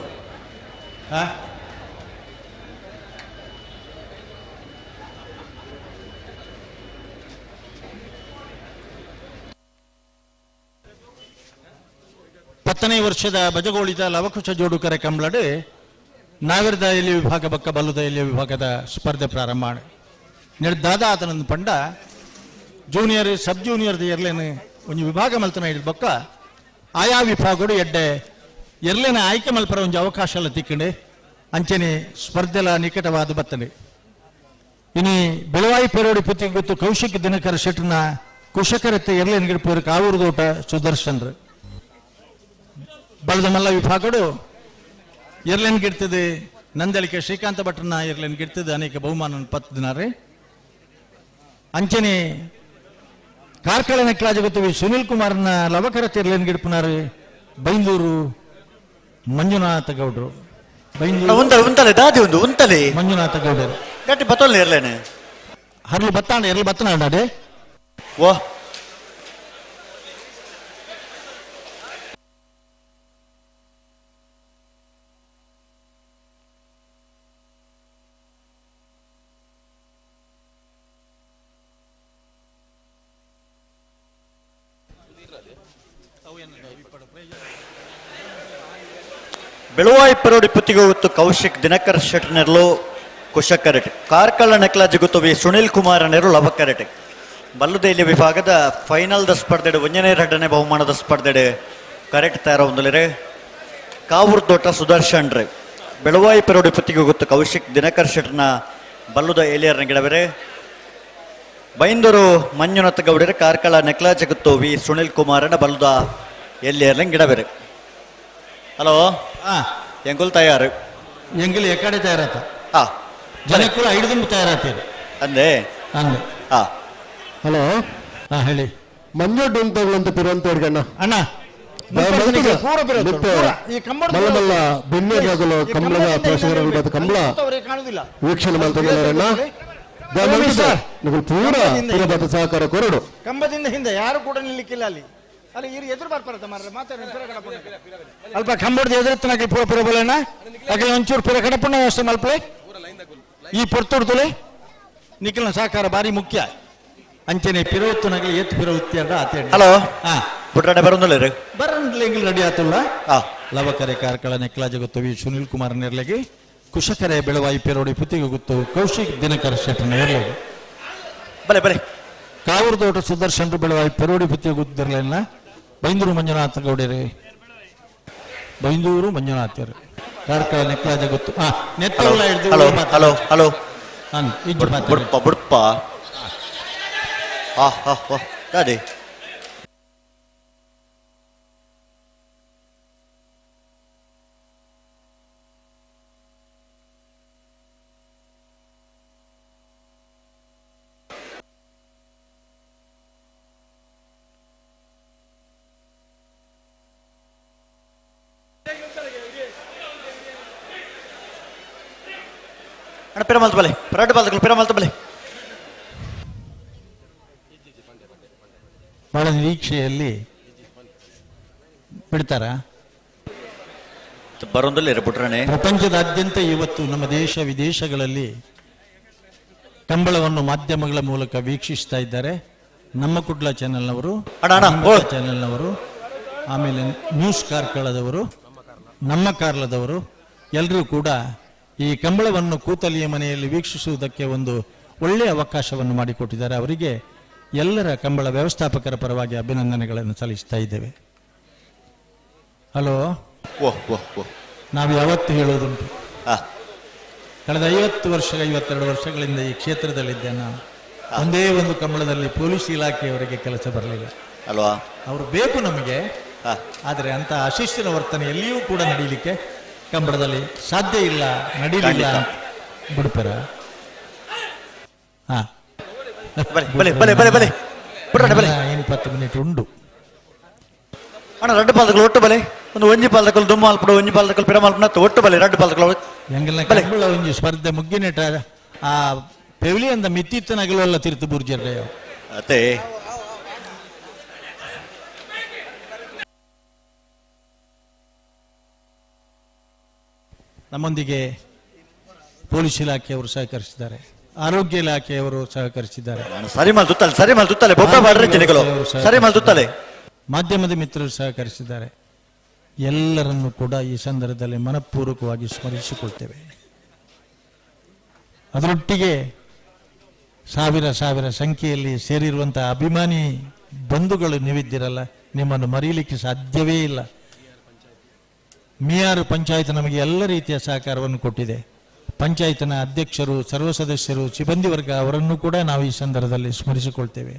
ಪತ್ತನೇ ವರ್ಷದ ಬಜಗೋಳಿದ ಲವಕುಶ ಜೋಡುಕರೆ ಕಂಬಳಡು ನಾವಿರದ ಎಲ್ಲಿ ವಿಭಾಗ ಬಕ್ಕ ಬಲ್ಲುದ ಎಲ್ಲಿ ವಿಭಾಗದ ಸ್ಪರ್ಧೆ ಪ್ರಾರಂಭ ನಡೆದಾದ ಆತನೊಂದು ಪಂಡ ಜೂನಿಯರ್ ಸಬ್ ಜೂನಿಯರ್ ಎರ್ಲೇನು ಒಂದು ವಿಭಾಗ ಮಲ್ತನ ಹಿಡಿದ ಬಕ್ಕ ಆಯಾ ವಿಭಾಗಡು ಎಡ್ಡೆ ಎರ್ಲೇನ ಆಯ್ಕೆ ಮಲ್ಪರ ಒಂದು ಅವಕಾಶ ಎಲ್ಲ ತಿಕ್ಕಂಡು ಅಂಚನೆ ಸ್ಪರ್ಧೆಲ ನಿಕಟವಾದ ಬತ್ತನೆ. ಇನಿ ಬೆಳವಾಯಿ ಪೆರೋಡಿ ಪುತ್ತಿ ಗೊತ್ತು ಕೌಶಿಕ್ ದಿನಕರ ಶೆಟ್ಟನ ಕುಶಕರತ್ತೆ ಎರ್ಲೇನ ಗಿಡಪೋರು ಕಾವೂರು ತೋಟ ಸುದರ್ಶನ್ರು. ಬಳದ ಮಲ್ಲ ವಿಭಾಗಡು ಎರ್ಲೇನ್ ಗಿಡ್ತದೆ ನಂದಳಿಕೆ ಶ್ರೀಕಾಂತ ಭಟ್ರನ್ನ ಎರ್ಲೇನ್ ಗಿಡ್ತದೆ ಅನೇಕ ಬಹುಮಾನ ಪತ್ತಿನಾರೆ. ಅಂಚನೆ ಕಾರ್ಕಳ ನೆಕ್ಲಾಜ ಗೊತ್ತವಿ ಸುನಿಲ್ ಕುಮಾರ್ನ ಲವಕರ ಎರ್ಲೇನ್ ಗಿಡ್ಪುನಾರು ಬೈಂದೂರು ಮಂಜುನಾಥ ಗೌಡ್ರು. ಬೈಂದೂರು ದಾದಿ ಒಂದು ಉಂತಲೆ ಮಂಜುನಾಥ ಗೌಡರು ಗಟ್ಟಿ ಬತ್ತೋಲ್ ಎರ್ಲೇನೆ ಹರ್ಲು ಬತ್ತಾಂಡ ಎರ್ಲು ಬತ್ತನಾಡೆ ಓ ಬೆಳುವಾಯಿ ಪರೋಡಿ ಪುತ್ತಿಗೆ ಗೊತ್ತು ಕೌಶಿಕ್ ದಿನಕರ್ ಶೆಟ್ಟರ್ ನೆರಳು ಕುಶಕರೆಟ್, ಕಾರ್ಕಳ ನೆಕ್ಲಾಜಿ ಗೊತ್ತು ವಿ ಸುನಿಲ್ ಕುಮಾರ್ ನೆರಳು ಲವಕರೆಟ್, ಬಲ್ಲುದೇಲಿ ವಿಭಾಗದ ಫೈನಲ್ the ಸ್ಪರ್ಧೆಡು ಒಂಜನೇ ಎರಡನೇ ಬಹುಮಾನದ ಸ್ಪರ್ಧೆಡು ಕರೆಕ್ಟ್ ತಯಾರ ಹೊಂದಲಿರೆ ಕಾವೂರು ತೋಟ ಸುದರ್ಶನ್ ರೇ ಬೆಳವಾಯಿ ಪೆರೋಡಿ ಪತ್ತಿಗೆ ಗೊತ್ತು ಕೌಶಿಕ್ ದಿನಕರ್ ಶೆಟ್ನ ಬಲ್ಲುದ ಏಲಿಯರ್ನ ಗಿಡವೆರೆ ಬೈಂದೂರು ಮಂಜುನಾಥ ಗೌಡರ ಕಾರ್ಕಳ ನೆಕ್ಲಾಜ ಗುತ್ತು ವಿ ಸುನಿಲ್ ಕುಮಾರನ ಬಲ್ಲುದ ಎಲ್ಲಿಯರ್ನ ಗಿಡವೆರೆ. ಹಲೋ, ಎಂಕುಲ್ ತಯಾರು? ಎಂಕುಲು ಎಕ್ಕಡೆ ತಯಾರಾತ? ಜನಕ್ಕೂ ಐದು ತಯಾರಾತೀರಿ. ಅಂದೆ ಅಂದೆ. ಹಲೋ, ಹೇಳಿ. ಮಂಜು ಡೊಂತಗಳು ಪಿರುವಂತವ್ರಿಗಣ್ಣ ಅಣ್ಣ ಮಲ್ಲ ಮಲ್ಲ ಬೆನ್ನೆಗಳು ಕಂಬಳದ ಪೋಷಕರುಗಳು ಮತ್ತು ಕಂಬಳ ವೀಕ್ಷಣೆ ಮಾಡ್ತಿದ್ದಾರಣ್ಣ. ಪೂರ ಪೂರ ಸಹಕಾರ ಕೊರಡು. ಕಂಬದಿಂದ ಹಿಂದೆ ಯಾರು ಕೂಡ ನಿಲ್ಲಿಕ್ಕಿಲ್ಲ. ಅಲ್ಲಿ ಅಲ್ಲಿ ಇರು ಎದುರು ಬರ್ಪಾರತ್ತ ಮಾರ್ರೆ ಮಾತಾಡಿ ಅಲ್ಪ ಕಂಬದ ಎದುರುತ್ತನಾಗಿ ಪೂರ ಪೂರ ಬೋಲಣ್ಣ ಅಗಲ ಒಂಚೂರು ಪೂರ ಕಡಪಣ್ಣ ವ್ಯವಸ್ಥೆ ಮಲ್ಪಲೆ ಈ ಪೊರ್ತುಡ್ತುಲೆ ನಿಖಿಲ್ನ ಸಹಕಾರ ಭಾರಿ ಮುಖ್ಯ. ಅಂಚನೆ ಪಿರವತ್ತು ನಗಲಿ ಎತ್ತು ಪಿರವತ್ತಿ ಅಂತ ಆತೆ. ಹಲೋ, ಬುಟ್ರಾಡೆ ಬರೋದಿಲ್ಲ ರೀ? ಬರಂದ್ಲೆ ರೆಡಿ ಆತಲ್ಲ. ಲವಕರೆ ಕಾರ್ಕಳ ನೆಕ್ಲಾಜ ಗೊತ್ತು ವಿ ಸುನಿಲ್ ಕುಮಾರ್ ನೇರ್ಲೆಗೆ, ಕುಶಕರೆ ಬೆಳವಾಯಿ ಪೆರೋಡಿ ಪುತ್ತಿಗೆ ಗೊತ್ತು ಕೌಶಿಕ್ ದಿನಕರ್ ಶೆಟ್ಟರ್ ನೇರ್ಲೆಗೆ. ಬಲೆ ಬಲೆ. ಕಾವೂರು ತೋಟ ಸುದರ್ಶನ್ ಬೆಳವಾಯಿ ಪೆರೋಡಿ ಪುತ್ತಿಗೆ ಗೊತ್ತಿರಲಿಲ್ಲ. ಬೈಂದೂರು ಮಂಜುನಾಥ ಗೌಡರೇ, ಬೈಂದೂರು ಮಂಜುನಾಥರು ಕಾರ್ಕಳ ನೆಕ್ಲಾಜ ಗೊತ್ತು. ನೆತ್ತಲ್ಲ ಹಿಡ್ದು. Hello hello hello. ಇಜ್ಜಿ ಮಾತಾಡಿ. ಬುಡ್ಪ ಬುಡ್ಪ. ಹಾ ಹಾ ಹಾ ದಾದಿ. ಅಣ್ಣ ಪಿರಮಲ್ತ ಬಲೆ, ರಡ್ಡು ಬಾಲ್ದಗಳು ಪಿರಮಲ್ತ ಬಲೆ. ಬಹಳ ನಿರೀಕ್ಷೆಯಲ್ಲಿ ಬಿಡ್ತಾರ ಬರೋದಿಲ್ಲ ಬಿಟ್ರಣೆ. ಪ್ರಪಂಚದಾದ್ಯಂತ ಇವತ್ತು ನಮ್ಮ ದೇಶ ವಿದೇಶಗಳಲ್ಲಿ ಕಂಬಳವನ್ನು ಮಾಧ್ಯಮಗಳ ಮೂಲಕ ವೀಕ್ಷಿಸ್ತಾ ಇದ್ದಾರೆ. ನಮ್ಮ ಕುಡ್ಲ ಚಾನೆಲ್ನವರು, ಚಾನೆಲ್ನವರು, ಆಮೇಲೆ ನ್ಯೂಸ್ ಕಾರ್ಕಳದವರು, ನಮ್ಮ ಕಾರ್ಲದವರು ಎಲ್ಲರೂ ಕೂಡ ಈ ಕಂಬಳವನ್ನು ಕೂತಲಿಯ ಮನೆಯಲ್ಲಿ ವೀಕ್ಷಿಸುವುದಕ್ಕೆ ಒಂದು ಒಳ್ಳೆಯ ಅವಕಾಶವನ್ನು ಮಾಡಿಕೊಟ್ಟಿದ್ದಾರೆ. ಅವರಿಗೆ ಎಲ್ಲರ ಕಂಬಳ ವ್ಯವಸ್ಥಾಪಕರ ಪರವಾಗಿ ಅಭಿನಂದನೆಗಳನ್ನು ಸಲ್ಲಿಸ್ತಾ ಇದ್ದೇವೆ. ಹಲೋ, ನಾವು ಯಾವತ್ತು ಹೇಳೋದುಂಟು, ಕಳೆದ 50 ವರ್ಷ 52 ವರ್ಷಗಳಿಂದ ಈ ಕ್ಷೇತ್ರದಲ್ಲಿದ್ದೆ ನಾನು. ಒಂದೇ ಒಂದು ಕಂಬಳದಲ್ಲಿ ಪೊಲೀಸ್ ಇಲಾಖೆಯವರಿಗೆ ಕೆಲಸ ಬರಲಿಲ್ಲ ಅಲ್ವಾ? ಅವರು ಬೇಕು ನಮಗೆ, ಆದರೆ ಅಂತ ಅಶಿಸ್ತಿನ ವರ್ತನೆ ಎಲ್ಲಿಯೂ ಕೂಡ ನಡೀಲಿಕ್ಕೆ ಕಂಬಳದಲ್ಲಿ ಸಾಧ್ಯ ಇಲ್ಲ, ನಡೀಲಿಲ್ಲ ಬಿಡ್ತಾರ. ಏನು 10 ಮಿನಿಟ್ ಉಂಡು ಅಣ್ಣ. ರಡ್ಡು ಪಾಲ್ದಗಳು ಒಟ್ಟು ಬಲೆ, ಒಂದು ಒಂಜಿ ಪಾಲ್ದಕಲ್ ದುಮ್ಮ ಅಲ್ಪಡು, ಒಂಜಿ ಪಾಲ್ದಕಲ್ ಪಿರಮಾಲ್ಪನ ಒಟ್ಟು ಬಲೆ ರಡ್ಡು ಪಾಲ್ದಗಳು. ಎಂಗಲ್ನ ಕಂಬಳ ಒಂಜಿ ಸ್ಪರ್ಧೆ ಮುಗ್ಗಿನೆಟ ಆ ಪೆವಿಲಿಯಂದ ಮಿತ್ತಿತ್ತನಗಲೆಲ್ಲ ತಿರ್ತು ಬುರ್ಜರ್ರೆ ಅತ್ತೆ. ನಮ್ಮೊಂದಿಗೆ ಪೊಲೀಸ್ ಇಲಾಖೆಯವರು ಸಹಕರಿಸಿದ್ದಾರೆ, ಆರೋಗ್ಯ ಇಲಾಖೆಯವರು ಸಹಕರಿಸಿದ್ದಾರೆ. ಸರಿ ಮಾಲ್ ತುತ್ತಲೆ, ಸರಿ ಮಾಲ್ ತುತ್ತಲೆ, ಬೊಬ್ಬ ಮಾಡ್ರಿ ಜನಗಳು, ಸರಿ ಮಾಲ್ ತುತ್ತಲೆ. ಮಾಧ್ಯಮದ ಮಿತ್ರರು ಸಹಕರಿಸಿದ್ದಾರೆ. ಎಲ್ಲರನ್ನು ಕೂಡ ಈ ಸಂದರ್ಭದಲ್ಲಿ ಮನಪೂರ್ವಕವಾಗಿ ಸ್ಮರಿಸಿಕೊಳ್ತೇವೆ. ಅದರೊಟ್ಟಿಗೆ ಸಾವಿರ ಸಾವಿರ ಸಂಖ್ಯೆಯಲ್ಲಿ ಸೇರಿರುವಂತಹ ಅಭಿಮಾನಿ ಬಂಧುಗಳು ನೀವಿದ್ದೀರಲ್ಲ, ನಿಮ್ಮನ್ನು ಮರೆಯಲಿಕ್ಕೆ ಸಾಧ್ಯವೇ ಇಲ್ಲ. ಮಿಯಾರು ಪಂಚಾಯತ್ ನಮಗೆ ಎಲ್ಲ ರೀತಿಯ ಸಹಕಾರವನ್ನು ಕೊಟ್ಟಿದೆ. ಪಂಚಾಯತ್ನ ಅಧ್ಯಕ್ಷರು, ಸರ್ವ ಸದಸ್ಯರು, ಸಿಬ್ಬಂದಿ ವರ್ಗ ಅವರನ್ನು ಕೂಡ ನಾವು ಈ ಸಂದರ್ಭದಲ್ಲಿ ಸ್ಮರಿಸಿಕೊಳ್ತೇವೆ.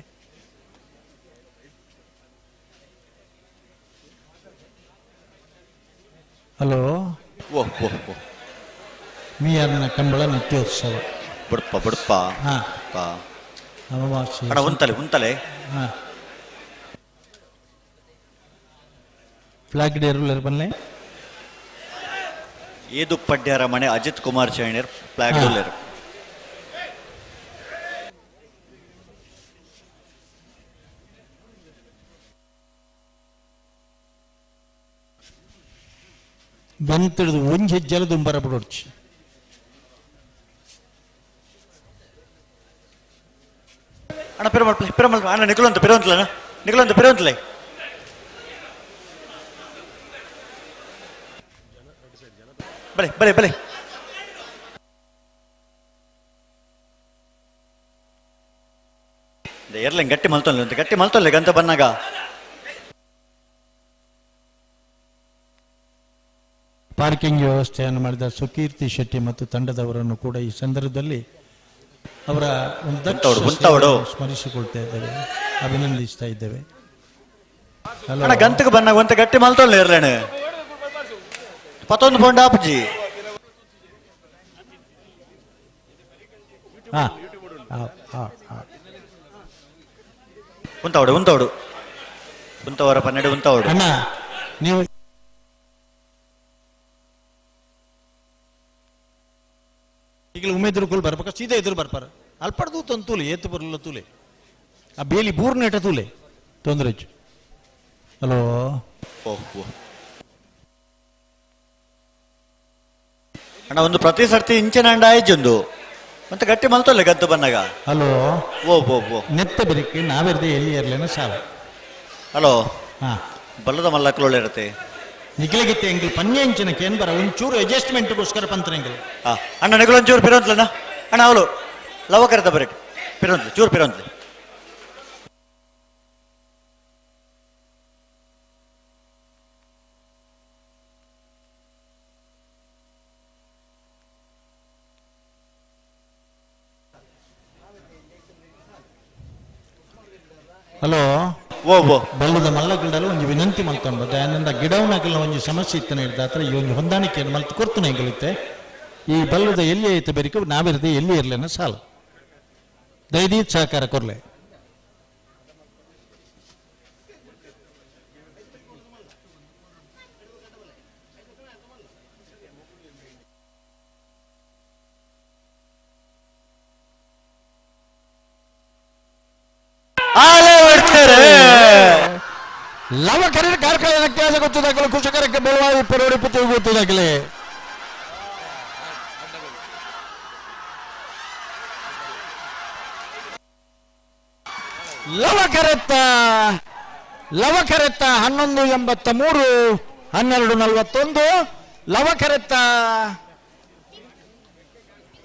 ಹಲೋ, ಮಿಯಾರ್ನ ಕಂಬಳ ನಿತ್ಯೋತ್ಸವ. ಬುಡ್ಪ ಬುಡ್ಪ. ಉಂತಲೆ ಉಂತಲೆ. ಫ್ಲಾಗ್ ಡೇ ರೂಲರ್ ಬನ್ನಿ. ಏದು ಪಡ್ಯಾರ ಮನೆ ಅಜಿತ್ ಕುಮಾರ್ ಚೈಣರ್ ಫ್ಲಾಗ್ ರೂಲರ್. ಬಂತಿಡಿದು ಒಂಜಿ ಹೆಜ್ಜೆಲ ದುಂಬರ ಬಿಡೋಡ್ಚಿ. ಅಣ್ಣ ಪಿರಮಲ್ ಪಿರಮಲ್ ಅಣ್ಣ ನಿಖಲಂತ ಪಿರವಂತಲ ಅಣ್ಣ ನಿಖಲಂತ ಪಿರವಂತಲೇ. ಬಲೆ ಬಲೆ ಬಲೆ. ಎರ್ಲೆ ಗಟ್ಟಿ ಮಲ್ತೊಲ್ಲೆ ಅಂತ ಗಟ್ಟಿ ಮಲ್ತೊಲ್ಲೆ ಗಂತ ಬನ್ನಾಗ. ಪಾರ್ಕಿಂಗ್ ವ್ಯವಸ್ಥೆಯನ್ನು ಮಾಡಿದ ಸುಕೀರ್ತಿ ಶೆಟ್ಟಿ ಮತ್ತು ತಂಡದವರನ್ನು ಕೂಡ ಈ ಸಂದರ್ಭದಲ್ಲಿ ಅವರ ಒಂದು ದಕ್ಷ ಸ್ಮರಿಸಿಕೊಳ್ತಾ ಇದ್ದೇವೆ, ಅಭಿನಂದಿಸ್ತಾ ಇದ್ದೇವೆ. ಅಣ್ಣ ಗಂತಕ್ಕೆ ಬನ್ನಾಗ ಒಂತ ಗಟ್ಟಿ ಮಲ್ತೊಲ್ಲೆ ಇರ್ಲೇನೆ ಪತ್ತೊಂದು ಪೌಂಡ್ ಆಪುಜಿ. ಉಂತಾವಡು ಉಂತಾವಡು ಉಂತವರ 12 ಉಂತಾವಡು. ಅಣ್ಣ ನೀವು ಈಗಲೂ ಉಮೇದ್ರು ಕೂಲ್ ಬರ್ಬೇಕ ಸೀದಾ ಎದುರು ಬರ್ಪಾರ ಅಲ್ಪಡ್ದು ತಂದು ತೂಲೆ ಏತು ಬರಲ್ಲ ತೂಲೆ ಆ ಬೇಲಿ ಬೂರ್ ನೆಟ ತೂಲೆ ತೊಂದರೆ. ಹಲೋ ಅಣ್ಣ ಒಂದು ಪ್ರತಿ ಸರ್ತಿ ಇಂಚಿನ ಅಂಡ ಆಯ್ಜೊಂದು ಮತ್ತೆ ಗಟ್ಟಿ ಮಲ್ತೊಲ್ಲೆ ಗದ್ದು ಬನ್ನಾಗ. ಹಲೋ ಓ ಓ ಓ ನೆತ್ತ ಬೆರಿಕೆ ನಾವೆರ್ದೆ ಎಲ್ಲಿ ಇರ್ಲೇನ ಸಾಲ. ಹಲೋ ಹಾ ಬಲ್ಲದ ಮಲ್ಲಕ್ಲೊಳ್ಳೆ ಇರುತ್ತೆ ನಿಗಲಿಗಿತ್ತೆ ಎಂಗ್ಲು ಪನ್ಯ ಇಂಚಿನಕ್ಕೆ ಏನ್ ಬರ ಒಂಚೂರು ಅಡ್ಜಸ್ಟ್ಮೆಂಟ್ಗೋಸ್ಕರ ಪಂತ್ರ ಎಂಗ್ಲು. ಹಾ ಅಣ್ಣ ನಿಗಲೊಂಚೂರು ಪಿರೋಂತ್ಲಣ್ಣ ಅಣ್ಣ ಅವಳು ಲವ ಕರೆತ ಬರಟ್ ಪಿರೋಂತ್ಲೆ ಚೂರು ಪಿರೋಂತ್ಲೆ. ಹಲೋ ಓ ಓ ಬಲ್ಲದ ಮಲ್ಲಗಿಡಲು ಒಂಜಿ ವಿನಂತಿ ಮಲ್ತೊಂಡು ದಯಾನಂದ ಗಿಡವನಾಗಲ ಒಂಜಿ ಸಮಸ್ಯೆ ಇತ್ತನ ಹಿಡ್ದ ಹತ್ರ ಈ ಒಂಜಿ ಹೊಂದಾಣಿಕೆಯನ್ನು ಮಲ್ತು ಕೊರ್ತುನ ಎಂಗಲಿತ್ತೆ. ಈ ಬಲ್ಲದ ಎಲ್ಲಿ ಐತೆ ಬೆರಿಕೆ ನಾವಿರದೆ ಎಲ್ಲಿ ಇರ್ಲೇನ ಸಾಲ ದಯದೀತ್ ಸಹಕಾರ ಕೊರ್ಲೆ. ಲವ ಕರೀರ್ ಕಾರ್ಖಾನೆ ಕೆಲಸ ಗೊತ್ತಿದಾಗಲೇ ಕುಶಕರಕ್ಕೆ ಬೆಳವಾಯಿ ಪರೋಡಿ ಪುತ್ತಿ ಗೊತ್ತಿದಾಗಲೇ. ಲವಕರೆತ್ತ ಲವಕರೆತ್ತ 11:83 12:41 ಲವಕರೆತ್ತ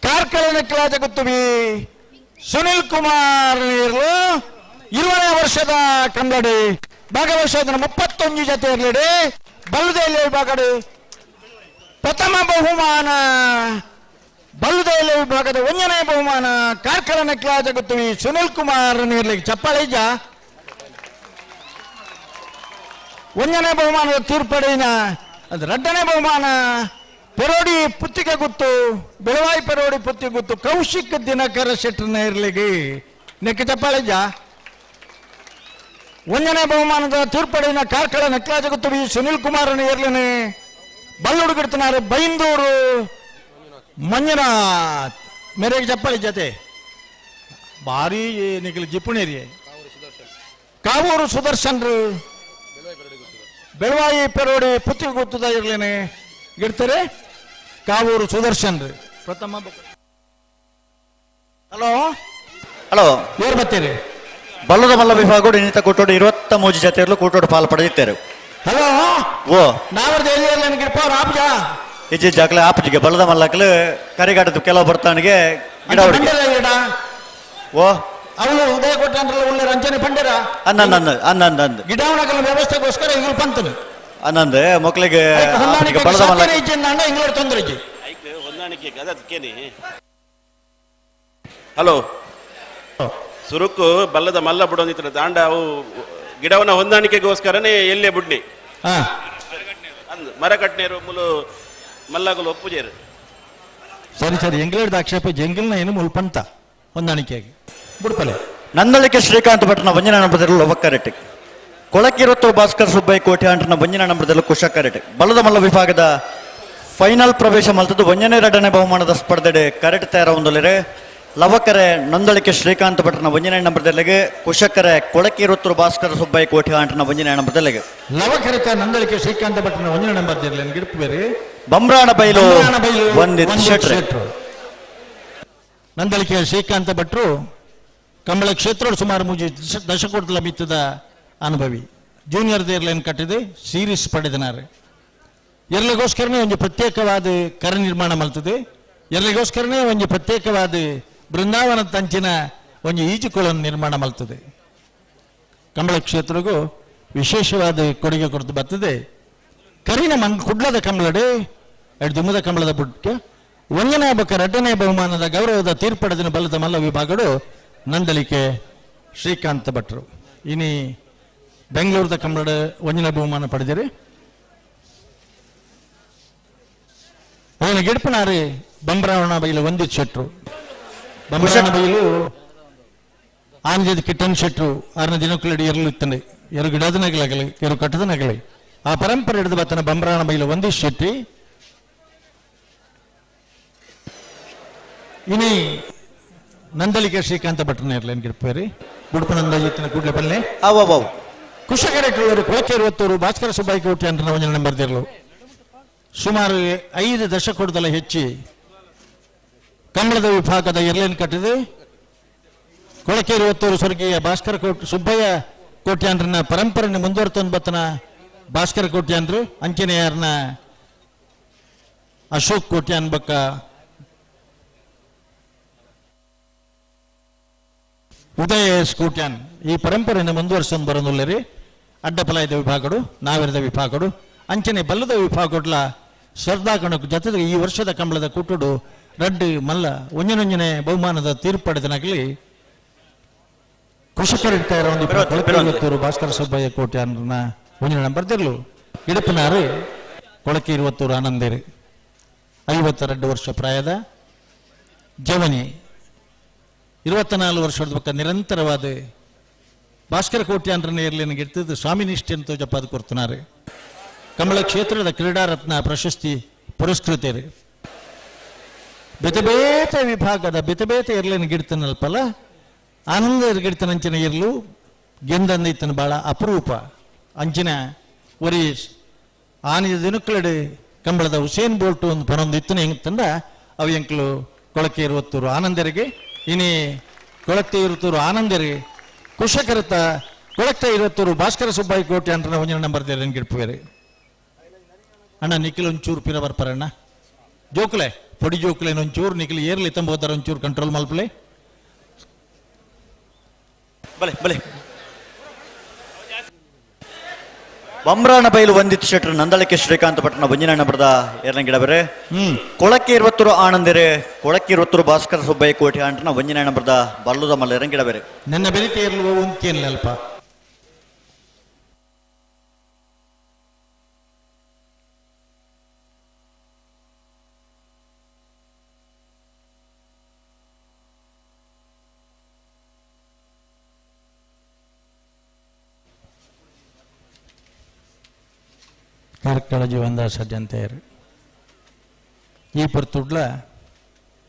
ಕಾರ್ಕಳನ ಕ್ಲಾಜ ಗೊತ್ತುವಿ ಸುನಿಲ್ ಕುಮಾರ್ ನೀರ್ಲು 20ನೇ ವರ್ಷದ ಕಂಬಡಿ ಭಾಗವಹಿಸೋದನ್ನ 31 ಜೊತೆ ಇರಲಿಡಿ ಬಲ್ಲದೆಯಲ್ಲಿ ವಿಭಾಗಡಿ ಪ್ರಥಮ ಬಹುಮಾನ ಬಲ್ಲದೆಯಲ್ಲಿ ವಿಭಾಗದ 1ನೇ ಬಹುಮಾನ ಕಾರ್ಕಳನ ಕ್ಲಾಜ ಗೊತ್ತುವಿ ಸುನಿಲ್ ಕುಮಾರ್ ನೀರ್ಲಿಗೆ ಚಪ್ಪಾಳಿಜ. 1ನೇ ಬಹುಮಾನದ ತೀರ್ಪಡಿನ ಅದು 2ನೇ ಬಹುಮಾನ ಪೆರೋಡಿ ಪುತ್ತಿಗೆ ಗುತ್ತು ಬೆಳವಾಯಿ ಪೆರೋಡಿ ಪುತ್ತಿಗೆ ಗುತ್ತು ಕೌಶಿಕ್ ದಿನಕರ ಶೆಟ್ಟರ್ನ ಇರ್ಲಿಗೆ ನೆಕ್ಕ ಚಪ್ಪಾಳಿಜ. 1ನೇ ಬಹುಮಾನದ ತೀರ್ಪಡಿನ ಕಾರ್ಕಳ ನಕ್ಲಾಜ ಗುತ್ತು ಬಿ ಸುನಿಲ್ ಕುಮಾರ್ ಇರ್ಲಿನಿ ಬಲ್ಲುಡುಗಿಡ್ತಿನಾರು ಬೈಂದೂರು ಮಂಜುನಾಥ್ ಮೇರೆಗೆ ಚಪ್ಪಾಳಿ ಜೊತೆ ಭಾರಿ ನಿಖಿಲ್ ಜಿಪುಣೇರಿ ಕಾವೂರು ಸುದರ್ಶನ್ರು ಬೆಳವಾಯಿ ಪೆರೋಡಿ ಪುತ್ತಿಗೆ ಗುತ್ತದ ಇರ್ಲೇನೆ ಇಡ್ತಾರೆ ಕಾವೂರು ಸುದರ್ಶನ್ ರೀ ಪ್ರಥಮ. ಹಲೋ ಹಲೋ ಏರ್ ಬರ್ತೀರಿ ಬಲ್ಲದ ಮಲ್ಲ ವಿಭಾಗ ಇನ್ನಿತ ಕೂಟೋಡು 23 ಜೊತೆಯಲ್ಲೂ ಕೂಟೋಡು ಪಾಲು ಪಡೆದಿದ್ದಾರೆ. ಹಲೋ ಓ ನಾವರ್ದು ಎಲ್ಲಿ ನನಗೆ ಆಪ್ಜ ಇಜ್ಜಿ ಜಾಕ್ಲೆ ಆಪಜಿಗೆ ಬಲ್ಲದ ಮಲ್ಲಕ್ಲು ಕರಿಗಾಟದ ಕೆಲವು ಬರ್ತಾನಿಗೆ ಗಿಡ ಹೊಡಿಗೆ. ಓ ಅವಳು ಉದಯ ಕೊಟ್ಟಂದ್ರಲ್ಲ ಒಳ್ಳೆ ರಂಜನೆ ಪಂಡೇರ ಅಂದ ಅಂದ ಅಂದ ಅಂದ ಅಂದ ಗಿಡವಣಗಳ ವ್ಯವಸ್ಥೆಗೋಸ್ಕರ ಇವರು ಪಂತನು ಅನ್ನಂದೆ ಮಕ್ಕಳಿಗೆ ಬಲ್ಲದ ಮಲ್ಲ ಇಂಗ್ಲೂರ್ ತೊಂದರೆ ಹೊಂದಾಣಿಕೆ ಅದಕ್ಕೇನೆ. ಹಲೋ ಸುರುಕು ಬಲ್ಲದ ಮಲ್ಲ ಬುಡೊಂದಿತ್ರ ದಾಂಡ ಅವು ಗಿಡವನ ಹೊಂದಾಣಿಕೆಗೋಸ್ಕರನೇ ಎಲ್ಲೇ ಬುಡ್ನಿ ಮರ ಕಟ್ನೇರು ಮುಲು ಮಲ್ಲಗಲು ಒಪ್ಪುಜೇರು. ಸರಿ ಸರಿ ಎಂಗ್ಲೇಡ್ ಆಕ್ಷೇಪ ಜಂಗಲ್ನ ಏನು ಮುಲ್ಪಂತ ಹೊಂದಾಣಿಕೆಯಾಗಿ ಬುಡ್ಪಲೆ. ನಂದಳಿಕೆ ಶ್ರೀಕಾಂತ್ ಭಟ್ನ ವಂಜನ ನಂಬರದಲ್ಲಿ ಲವಕ್ಕರೆಟ್ಟಿ ಕೊಳಕಿರುತ್ತು ಭಾಸ್ಕರ್ ಸುಬ್ಬಯ್ಯ ಕೋಟೆ ಅಂಟನ ವಂಜನ ನಂಬರದಲ್ಲಿ ಕುಶಕರೆಟ್ಟಿ ಬಲದ ಮಲ್ಲ ವಿಭಾಗದ ಫೈನಲ್ ಪ್ರವೇಶ ಮಲ್ತದ್ದು 1ನೇ 2ನೇ ಬಹುಮಾನದ ಸ್ಪರ್ಧೆಡೆ ಕರೆಟ್ ತಯಾರ ಹೊಂದಲಿರೆ ಲವಕರೆ ನಂದಳಿಕೆ ಶ್ರೀಕಾಂತ್ ಭಟ್ನ 1ನೇ ನಂಬರದಲ್ಲಿಗೆ ಕುಶಕರೆ ಕೊಳಕಿರುತ್ತರು ಭಾಸ್ಕರ್ ಸುಬ್ಬಯ್ಯ ಕೋಟೆ ಆಂಟನ 1ನೇ ನಂಬರದಲ್ಲಿಗೆ ಲವಕರೆತ ನಂದಳಿಕೆ ಶ್ರೀಕಾಂತ ಭಟ್ನ 1ನೇ ನಂಬರದಲ್ಲಿ ಗಿಡಪು ಬೇರೆ ಬಮ್ರಾಣ ಬೈಲು ವಂದಿತ್ ಶೆಟ್ರು. ನಂದಳಿಕೆ ಶ್ರೀಕಾಂತ ಭಟ್ರು ಕಂಬಳ ಕ್ಷೇತ್ರ ಸುಮಾರು 3 ದಶಕೋಟಲ ಮಿತ್ತದ ಅನುಭವಿ ಜೂನಿಯರ್ ದೇರ್ಲೈನ್ ಕಟ್ಟಿದೆ ಸೀರೀಸ್ ಪಡೆದನಾರೆ ಎರ್ಲಿಗೋಸ್ಕರನೇ ಒಂದು ಪ್ರತ್ಯೇಕವಾದ ಕರ ನಿರ್ಮಾಣ ಮಲ್ತದೆ ಎರ್ಲಿಗೋಸ್ಕರನೇ ಒಂದು ಪ್ರತ್ಯೇಕವಾದ ಬೃಂದಾವನ ತಂಚಿನ ಒಂಜಿ ಈಜುಕೊಳನ್ನು ನಿರ್ಮಾಣ ಮಲ್ತದೆ. ಕಂಬಳ ಕ್ಷೇತ್ರಗೂ ವಿಶೇಷವಾದ ಕೊಡುಗೆ ಕೊಡ್ತು ಬರ್ತದೆ. ಕರಿನ ಮಂಗ್ ಕುಡ್ಲದ ಕಂಬಳಡೆ ಎರಡು ದುಮ್ಮದ ಕಂಬಳದ ಬುಟ್ಕೆ ಒಂದನೇ ಬೊಕ್ಕ ಎರಡನೇ ಬಹುಮಾನದ ಗೌರವದ ತೀರ್ಪಡೆದಿನ ಬಲದ ಮಲ್ಲ ವಿಭಾಗಡು ನಂದಳಿಕೆ ಶ್ರೀಕಾಂತ ಭಟ್ರು ಇನಿ ಬೆಂಗಳೂರದ ಕಂಬಳದ ಒಂದನೇ ಬಹುಮಾನ ಪಡೆದಿರಿ. ಅವನ ಗಿಡಪನಾರಿ ಬಂಬ್ರಾವಣ ಬೈಲು ಒಂದಿತ್ ಶೆಟ್ರು ಬಂಬ್ರಾವಣ ಬೈಲು ಆನಂದ ಕಿಟ್ಟನ್ ಶೆಟ್ರು ಆರನ ದಿನಕ್ಕುಲಡಿ ಎರಲು ಇತ್ತಂಡೆ ಎರು ಗಿಡದನಗಲಾಗಲಿ ಎರು ಕಟ್ಟದನಗಲಿ ಆ ಪರಂಪರೆ ಹಿಡಿದು ಬತ್ತನ ಬಂಬ್ರಾವಣ ಬೈಲು ಒಂದಿತ್ ಶೆಟ್ಟಿ. ಇನಿ ನಂದಳಿಕೆ ಶ್ರೀಕಾಂತ ಭಟ್ರನ ಇರ್ಲೇನು ಗಿಡಪೇರಿ ಬುಡುಪನಂದ ಕೂಡಲೇ ಪಲ್ಲೆ ಅವು ಕುಶಕರೆಟ್ಟರು ಕೊಳಕೆ ಭಾಸ್ಕರ ಸುಬ್ಬಾಯಿ ಕೋಟೆ ಅಂತ ಒಂಜನೆ ಬರ್ದಿರಲು ಸುಮಾರು 5 ದಶಕದಲ್ಲ ಹೆಚ್ಚಿ ಕಂಬಳದ ವಿಭಾಗದ ಎರ್ಲೇನು ಕಟ್ಟಿದೆ. ಕೊಳಕೇರಿ ಒತ್ತೂರು ಸ್ವರ್ಗೀಯ ಭಾಸ್ಕರ ಕೋಟ್ ಸುಬ್ಬಯ್ಯ ಕೋಟ್ಯಾಂಡ್ರನ್ನ ಪರಂಪರೆಯನ್ನು ಮುಂದುವರೆತೊಂದು ಬತ್ತನ ಭಾಸ್ಕರ ಕೋಟ್ಯಾಂಡ್ರು ಅಂಚನೆಯಾರನ ಅಶೋಕ್ ಕೋಟ್ಯಾನ್ ಬಕ್ಕ ಉದಯ ಎಸ್ ಕೋಟ್ಯಾನ್ ಈ ಪರಂಪರೆಯನ್ನು ಮುಂದುವರ್ಸೊಂದು ಬರೋದುಲ್ಲರಿ. ಅಡ್ಡಪಲಾಯದ ವಿಭಾಗಡು ನಾವಿರದ ವಿಭಾಗಡು ಅಂಚನೆ ಬಲ್ಲದ ವಿಭಾಗಡ್ಲ ಸರ್ದಾಕಣಕ್ಕೆ ಜೊತೆಗೆ ಈ ವರ್ಷದ ಕಂಬಳದ ಕೂಟುಡು ರಡ್ಡು ಮಲ್ಲ ಒಂಜನೊಂಜನೆ ಬಹುಮಾನದ ತೀರ್ಪಡೆದನಾಗಲಿ ಕೃಷಿಕರು ಭಾಸ್ಕರ ಸುಬ್ಬಯ್ಯ ಕೋಟ್ಯಾನ್ನ ಒಂಜನ ಬರ್ದಿರ್ಲು. ಇಡಪನಾರು ಕೊಳಕೆ ಇರುವತ್ತೂರು ಆನಂದೇರು 52 ವರ್ಷ ಪ್ರಾಯದ ಜವನಿ 24 ವರ್ಷದ ಪಕ್ಕ ನಿರಂತರವಾದ ಭಾಸ್ಕರ ಕೋಟ್ಯಾನ್ರನ್ನ ಇರ್ಲಿನ ಇರ್ತಿದ್ದು ಸ್ವಾಮಿನಿಷ್ಠೆ ಅಂತ ಜಪಾದ ಕೊಡ್తున్నారు. ಕಮಲ ಕ್ಷೇತ್ರದ ಕ್ರೀಡಾರತ್ನ ಪ್ರಶಸ್ತಿ ಪುರಸ್ಕೃತರು. ಬೇತೆ ಬೇತೆ ವಿಭಾಗದ ಬೇತೆ ಬೇತೆ ಇರ್ಲಿನ ಗಿಡ್ತನಲ್ಪಲ್ಲ ಆನಂದ ಗಿಡ್ತನಂಚಿನ ಇರ್ಲು ಗೆಂದಂದ ಇತ್ತನ ಭಾಳ ಅಪರೂಪ ಅಂಚಿನ ಒರಿ ಆನಿದ ದಿನಕ್ಕಲಡು ಕಂಬಳದ ಹುಸೇನ್ ಬೋಲ್ಟು ಒಂದು ಪನೊಂದು ಇತ್ತನ ಹೆಂಗೆ ತಂದ ಅವು ಎಂಕ್ಲು ಕೊಳಕೆ ಇರುವತ್ತೂರು ಆನಂದರಿಗೆ ಇನಿ ಕೊಳಕೆ ಇರುತ್ತೂರು ಆನಂದರಿಗೆ ಕುಶಕರತ ಕೊಳಕೆ ಇರುವತ್ತೂರು ಭಾಸ್ಕರ ಸುಬ್ಬಾಯಿ ಕೋಟೆ ಅಂತ ಒಂಜಿನ ನಂಬರ್ ಗಿಡ್ಪುವೇರಿ. ಅಣ್ಣ ನಿಖಿಲ್ ಒಂಚೂರು ಪಿರ ಬರ್ಪಾರಣ್ಣ ಜೋಕ್ಲೆ ಪೊಡಿ ಜೋಕ್ಲೆ ಒಂಚೂರು ನಿಖಿಲ್ ಏರ್ಲಿ ತಂಬೋದಾರ ಒಂಚೂರು ಕಂಟ್ರೋಲ್ ಮಲ್ಪಲೆ ಬಲೆ ಬಲೆ. ಬಂಬ್ರಾಣ ಬೈಲು ವಂದಿತ್ ಶೆಟ್ರು ನಂದಳಿಕೆ ಶ್ರೀಕಾಂತ ಪಟ್ಟಣ ಒಂಜಿನ ನಂಬರದ ಎರಡನೇ ಗಿಡ ಬೇರೆ. ಕೊಳಕ್ಕೆ ಇರುವತ್ತೂರು ಆನಂದಿರೆ ಕೊಳಕ್ಕೆ ಇರುವತ್ತೂರು ಭಾಸ್ಕರ ಸುಬ್ಬಯ್ಯ ಕೋಟೆ ಆಂಟನ ಒಂಜಿನ ನಂಬರದ ಬಲ್ಲುದ ಮಲ್ಲ ಗಿಡ ಬೇರೆ. ನನ್ನ ಬೆರಿತೆ ಇರಲು ಉಂಕೇನಿಲ್ಲ. ಕಾರ್ಕಳ ಜೀವನದಾಸ ಜನತೆಯರು ಈ ಪೊರ್ತುಡ್ಲ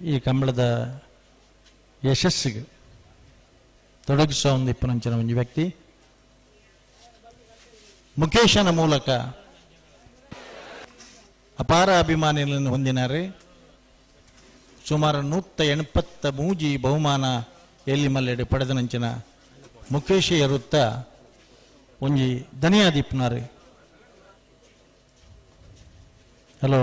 ಈ ಕಂಬಳದ ಯಶಸ್ಸಿಗೆ ತೊಡಗಿಸುವ ಒಂದು ಇಪ್ಪನಂಚಿನ ಒಂದು ವ್ಯಕ್ತಿ ಮುಖೇಶನ ಮೂಲಕ ಅಪಾರ ಅಭಿಮಾನಿಗಳನ್ನು ಹೊಂದಿನಾರೆ. ಸುಮಾರು 183 ಬಹುಮಾನ ಎಲ್ಲಿ ಮಲ್ಲೆಡೆ ಪಡೆದನಂಚಿನ ಮುಖೇಶ ಎರುತ್ತ ಒಂಜಿ ಧನಿಯಾದಿಪ್ಪನಾರೆ. ಹಲೋ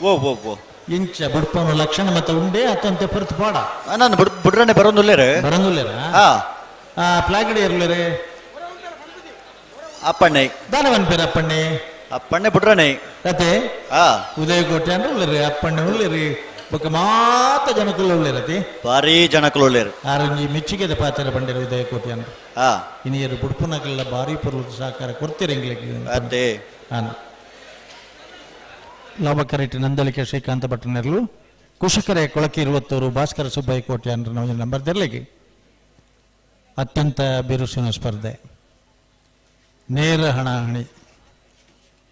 ಓ ಓ ಓ ಇಂಚ ಬುಡ್ಪನ ಲಕ್ಷಣ ಮತ್ತೆ ಉಂಡೆ ಅತ್ತಂತೆ ಪರ್ತು ಪಾಡ ನಾನು ಬುಡ್ರನೆ ಬರೋದುಲ್ಲೇರೆ ಬರೋದುಲ್ಲೇರ ಆ ಪ್ಲಾಗಡಿ ಇರ್ಲೇರೆ ಅಪ್ಪಣ್ಣೆ ದಾನವನ್ ಪೇರು ಅಪ್ಪಣ್ಣೆ ಅಪ್ಪಣ್ಣೆ ಬುಡ್ರನೆ ಅತೆ ಉದಯ ಕೋಟೆ ಅಂದ್ರೆ ಉಳ್ಳೇರಿ ಅಪ್ಪಣ್ಣೆ ಉಳ್ಳೇರಿ ಬೊಕ್ಕ ಮಾತ ಜನಕುಲು ಉಳ್ಳೇರತಿ ಭಾರಿ ಜನಕುಲು ಉಳ್ಳೇರು ಆರಂಜಿ ಮೆಚ್ಚುಗೆದ ಪಾತ್ರ ಬಂಡಿರ ಉದಯ ಕೋಟೆ ಅಂದ್ರೆ ಇನಿಯರು ಬುಡ್ಪುನಗಲ್ಲ ಭಾರಿ ಪೊರ್ಲು ಸಹಕಾರ ಕೊಡ್ತೀರಿ ಎಂಗ್ಲಿಗೆ ಅದೇ ನಾನು ಲಾಭಕರೆಟ್ಟಿ ನಂದಳಿಕೆ ಶ್ರೀಕಾಂತ ಭಟ್ರನೆರ್ಲು ಕುಶಕರೆ ಕೊಳಕೆ ಇರುವತ್ತೂರು ಭಾಸ್ಕರ ಸುಬ್ಬಯ್ಯ ಕೋಟೆ ಅಂದ್ರೆ ನಾವು ನಂಬರ್ ದೆರ್ಲಿಗೆ ಅತ್ಯಂತ ಬಿರುಸಿನ ಸ್ಪರ್ಧೆ ನೇರ ಹಣಾಹಣಿ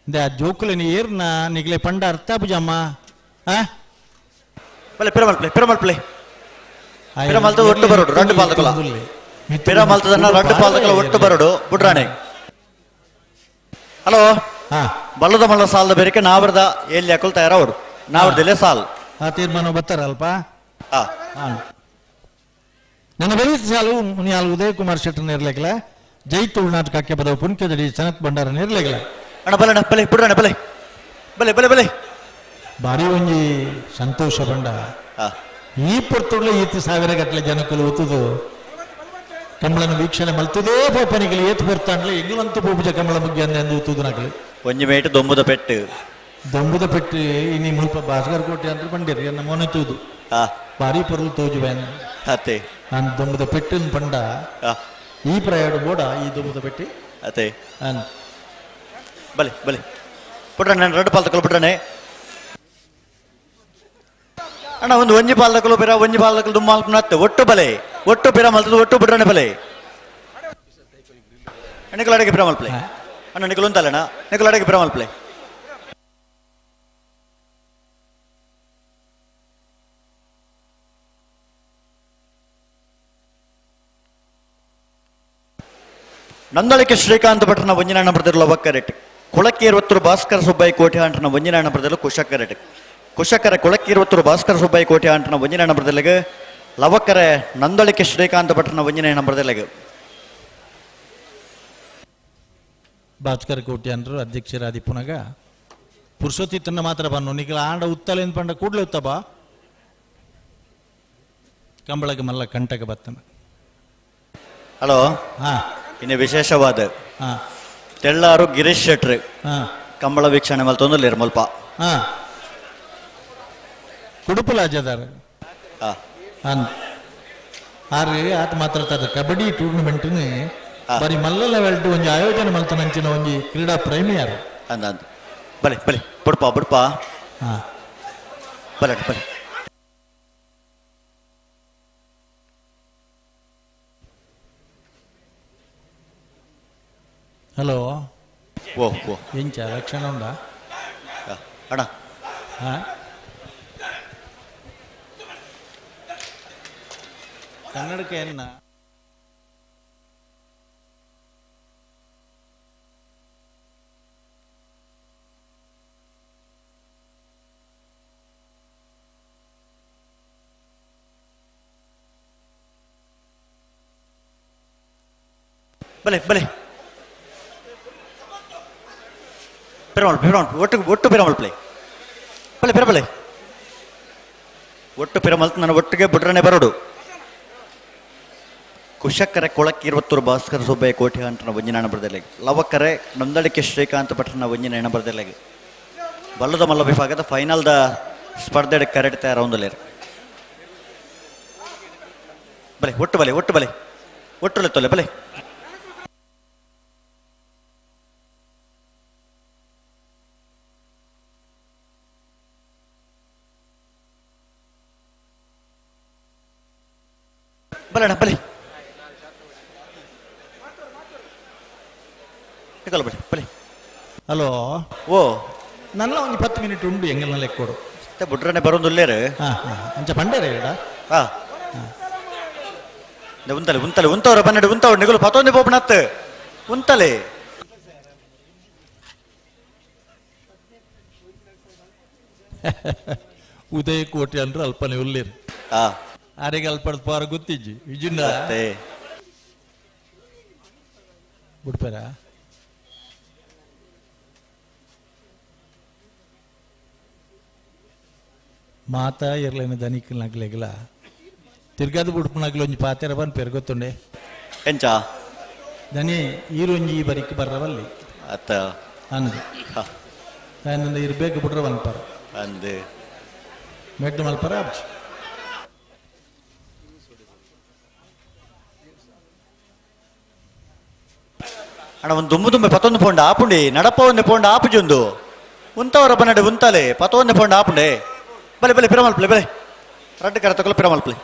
ಆ ಜೋಕುಲಿನ ಏರ್ನ ನಿಗಲೆ ಪಂಡ ಅರ್ಥ ಪುಜಮ್ಮ ಬಲೆ ಪಿರಮಲ್ಪ್ಲೆ ಪಿರಮಲ್ಪ್ಲೆ ಪಿರಮಲ್ತ ಒಟ್ಟು ಬರೋಡು ರಡ್ಡು ಪಾಲ್ದಕಲ ಪಿರಮಲ್ತದನ್ನ ರಡ್ಡು ಪಾಲ್ದಕಲ ಒಟ್ಟು ಬರೋಡು ಬುಡ್ರಾಣೆ. ಹಲೋ ಬಲ್ಲದ ಮಲ್ಲ ಸಾಲದ ಬೇರೆ ನಾವರದ ಎಲ್ಲಿ ಹಾಕಲ್ ತಯಾರವರು ನಾವರದಲ್ಲೇ ಸಾಲ್ ಆ ತೀರ್ಮಾನ ಬರ್ತಾರಲ್ಪ. ನನ್ನ ಬೆಳೆ ಸಾಲು ಮುನಿಯಾಲ್ ಉದಯ ಕುಮಾರ್ ಶೆಟ್ಟರ್ ಇರ್ಲಿಕ್ಕಿಲ್ಲ ಜೈ ತುಳುನಾಟಕಕ್ಕೆ ಬದವು ಪುನ್ಕೆದಡಿ ಸನತ್ ಭಂಡಾರ ಇರ್ಲಿಕ್ಕಿಲ್ಲ. ಅಣ್ಣ ಬಲೆ ಅಣ್ಣ ಬಲೆ ಬಿಡ್ರಣ್ಣ ಬಲೆ ಬಲೆ ಬಲೆ ಬಲೆ ಭಾರಿ ಒಂಜಿ ಸಂತೋಷ ಬಂಡ ಈ ಪೊರ್ತುಡ್ಲ ಈತಿ ಸಾವಿರ ಗಟ್ಟಲೆ ಜನಕ್ಕಲು ಒತ್ತುದು ಕಂಬಳನ ವೀಕ್ಷಣೆ ಮಲ್ತದೇ ಪೋಪನಿಗಲಿ ಏತ್ ಪೊರ್ತಾಂಡ್ಲೆ ಎಂಗ್ಲಂತೂ ಪೋಪುಜ ಕಂಬಳ ಮುಗ್ಗಿ ಅಂದೆ ತೂದುನಕಲು. ಒಂಜಿ ಮೇಟ್ ದೊಂಬುದ ಪೆಟ್ಟು. ದೊಂಬುದ ಪೆಟ್ಟು ಇನಿ ಮುಲ್ಪ ಭಾಸ್ಕರ್ ಕೋಟೆ ಅಂತ ಪಂಡಿರ್ ಎನ್ನ ಮೊನೆ ತೂದು. ಬಾರಿ ಪೊರ್ಲು ತೋಜು ಬ್ಯಾನ್. ಅತೆ. ನಾನು ದೊಂಬುದ ಪೆಟ್ಟಿನ ಪಂಡ ಈ ಪ್ರಯಾಣ ಬೋಡ ಈ ದೊಂಬುದ ಪೆಟ್ಟಿ. ಅತೆ. ಅನ್. ಬಲೆ ಬಲೆ. ಪುಟ್ರಣ್ಣ ನಾನು ರಡ್ಡು ಪಾಲ್ ತಕೊಳ್ಳು ಪುಟ್ರಣ್ಣೆ. ಅಣ್ಣ ಒಂದು ಒಂಜಿ ಪಾಲ್ ತಕೊಳ್ಳು ಪಿರ ಒಂಜಿ ಪಾಲ್ ತಕೊಳ್ಳು ದುಮ್ಮ ಮಲ್ಪುನ ಒಟ್ಟು ಬಲೆ ಒಟ್ಟು ಪಿರ ಮಲ್ತದ ಒಟ್ಟು ಬಿಡ್ರಣ್ಣೆ ಬಲೆ. ನಿಕಲ್ ಅಡಿಗೆ ಪಿರ ಮಲ್ಪಲೆ. ಅಣ್ಣ ನಿಕಲ್ ಉಂತಲ್ಲಣ್ಣ ನಿಕಲ್ ಅಡಿಗೆ ಪಿರ ಮಲ್ಪಲೆ. ನಂದಳಿಕೆ ಶ್ರೀಕಾಂತ್ ಭಟ್ರನ ಒಂಜಿನ ಬರೆದಿರಲು ಒಕ್ಕರೆಟ್ ಕುಳಕ್ಕೇರುವತ್ತರು ಭಾಸ್ಕರ ಸುಬ್ಬಯ್ಯ ಕೋಟೆ ಆಂಟನ ಒಂಜಿನ ಬರೆದಿರಲು ಕುಶಕರೆಟ್ ಕುಶಕರ ಕುಳಕ್ಕೇರುವತ್ತರು ಭಾಸ್ಕರ ಸುಬ್ಬಯ್ಯ ಕೋಟೆ ಆಂಟನ ಒಂಜಿನ ಬರೆದಿಲ್ಲಗ ಲವಕರೆ ನಂದಳಿಕೆ ಶ್ರೀಕಾಂತ್ ಭಟ್ರನ ಒಂಜಿನ ಬರೆದಿಲ್ಲಗ. ಭಾಸ್ಕರ ಕೋಟೆ ಅಂದರು ಅಧ್ಯಕ್ಷರಾದಿ ಪುನಗ ಪುರುಷೋತ್ತಿತನ ಮಾತ್ರ ಬನ್ನು ನಿಗಲ ಆಂಡ ಉತ್ತಲೇನು ಪಂಡ ಕೂಡಲೇ ಉತ್ತಬಾ ಕಂಬಳಗ ಮಲ್ಲ ಕಂಟಕ ಬತ್ತನ. ಹಲೋ. ಹಾ. ಇನ್ನು ವಿಶೇಷವಾದ ಹಾ. ತೆಳ್ಳಾರು ಗಿರೀಶ್ ಶೆಟ್ರು ಹಾ. ಕಂಬಳ ವೀಕ್ಷಣೆ ಮಲ್ತೊಂದು ಮುಲ್ಪ. ಹಾ. ಕುಡುಪುಲಾಜದಾರ. ಹಾ. ಅನ್ ಆರು ಆತ ಮಾತ್ರ ಕಬಡ್ಡಿ ಟೂರ್ನಮೆಂಟ್ ಬಾರಿ ಮಲ್ಲ ಲೆವೆಲ್ ಒಂಜಿ ಆಯೋಜನೆ ಮಲ್ತನಂಚಿನ ಒಂಜಿ ಕ್ರೀಡಾ ಪ್ರೇಮಿಯಾರು. ಅಂದ ಅಂದ ಬಲೆ ಬಲೆ ಬುಡ್ಪ ಬುಡ್ಪ. ಹಾ. ಬಲೆ ಬಲೆ. ಹಲೋ. ಓ ಓ. ಎಂಚ ಲಕ್ಷಣ ಉಂಡಾ? ಅಣ್ಣ. ಹಾ. ಕನ್ನಡಕ್ಕೆ ಎನ್ನ ಬಲೆ ಬಲೆ ಪೆರಮಲ್ ಪೆರಮಲ್ ಒಟ್ಟು ಒಟ್ಟು ಪೆರಮಲ್ ಪ್ಲೇ ಬಲೆ ಪೆರಬಲೆ ಒಟ್ಟು ಪೆರಮಲ್ ನನ್ನ ಒಟ್ಟಿಗೆ ಬುಡ್ರನೆ ಬರೋಡು. ಕುಶಕರೆ ಕೊಳಕ್ಕಿರುವತ್ತೂರು ಭಾಸ್ಕರ ಸುಬ್ಬಯ್ಯ ಕೋಟೆ ಅಂಟನ ಒಂಜಿನ ಬರದೆಲೆಗೆ ಲವಕರೆ ನಂದಳಿಕೆ ಶ್ರೀಕಾಂತ ಭಟ್ರನ ಒಂಜಿನ ಬರದೆಲೆಗೆ ಬಲ್ಲದ ಮಲ್ಲ ವಿಭಾಗದ ಫೈನಲ್ದ ಸ್ಪರ್ಧೆ ಕರೆಕ್ಟ್ ತಯಾರೊಂದಲೇರು. ಬಲೆ ಒಟ್ಟು ಬಲೆ ಒಟ್ಟು ಬಲೆ ಒಟ್ಟು ತೊಲೆ ಬಲೆ. ಬಲೆ ಅಣ್ಣ ಬಲೆ ನಿಕಲ್ ಬಲೆ ಬಲೆ. ಹಲೋ. ಓ. ನನ್ನ ಒಂದು 10 ಮಿನಿಟ್ ಉಂಡು ಎಂಗಲ್ನ ಲೆಕ್ಕೊಡು. ಬುಡ್ರನೆ ಬರೋದುಲ್ಲೇರು. ಹಾ ಹಾ. ಅಂಚ ಪಂಡೇರ ಹೇಳ. ಹಾ. ಉಂತಲೆ ಉಂತಲೆ ಉಂತವ್ರ ಬನ್ನಡು ಉಂತವ್ರು ನಿಗುಲು ಪತೊಂದು ಪೋಪಣತ್ ಉಂತಲೆ. ಉದಯ ಕೋಟೆ ಅಂದ್ರೆ ಅಲ್ಪನೆ ಉಲ್ಲೇರು. ಹಾ. ಆರಿಗೆ ಅಲ್ಪದ ಪಾರ ಗೊತ್ತಿಜ್ಜಿ ಇಜಿಂದ ಬಿಡ್ಪಾರ. ಮಾತಾ ಇರ್ಲೇನ ದನಿಕಲ್ನಾಗ್ಲೆಗ್ಲ ತಿರ್ಗಾದ ಬುಡ್ಪುನಾಗ್ಲ ಒಂಜಿ ಪಾತೆರ ಬಂದು ಪೆರ್ಗೊತ್ತುಂಡೆ. ಎಂಚ ದನಿ ಈರೊಂಜಿ ಈ ಬರಿಕ್ ಬರ್ರವಲ್ಲಿ ಅತ್ತ ಅಂದು ಅಂದ ಇರ್ಬೇಕು ಬಿಡ್ರ ಮಲ್ಪಾರ ಅಂದು ಮೆಡ್ಡು ಮಲ್ಪಾರ ಆಬ್ಜಿ. ಅಣ್ಣ ಒಂದು ದುಂಬು ದುಂಬೆ ಪತ್ತೊಂದು ಪೋಂಡ ಆಪುಂಡಿ ನಡಪ ಒಂದು ಪೋಂಡ ಆಪುಜೊಂದು ಉಂತವರ ಬನ್ನಡೆ ಉಂತಲೆ ಪತ್ತೊಂದು ಪೋಂಡ ಆಪುಂಡೆ. ಬಲೆ ಬಲೆ ಪಿರಮಲ್ಪಲೆ ಬಲೆ ರಡ್ಡು ಕರ ತಗೊಳ್ಳಿ ಪಿರಮಲ್ಪಲೆ.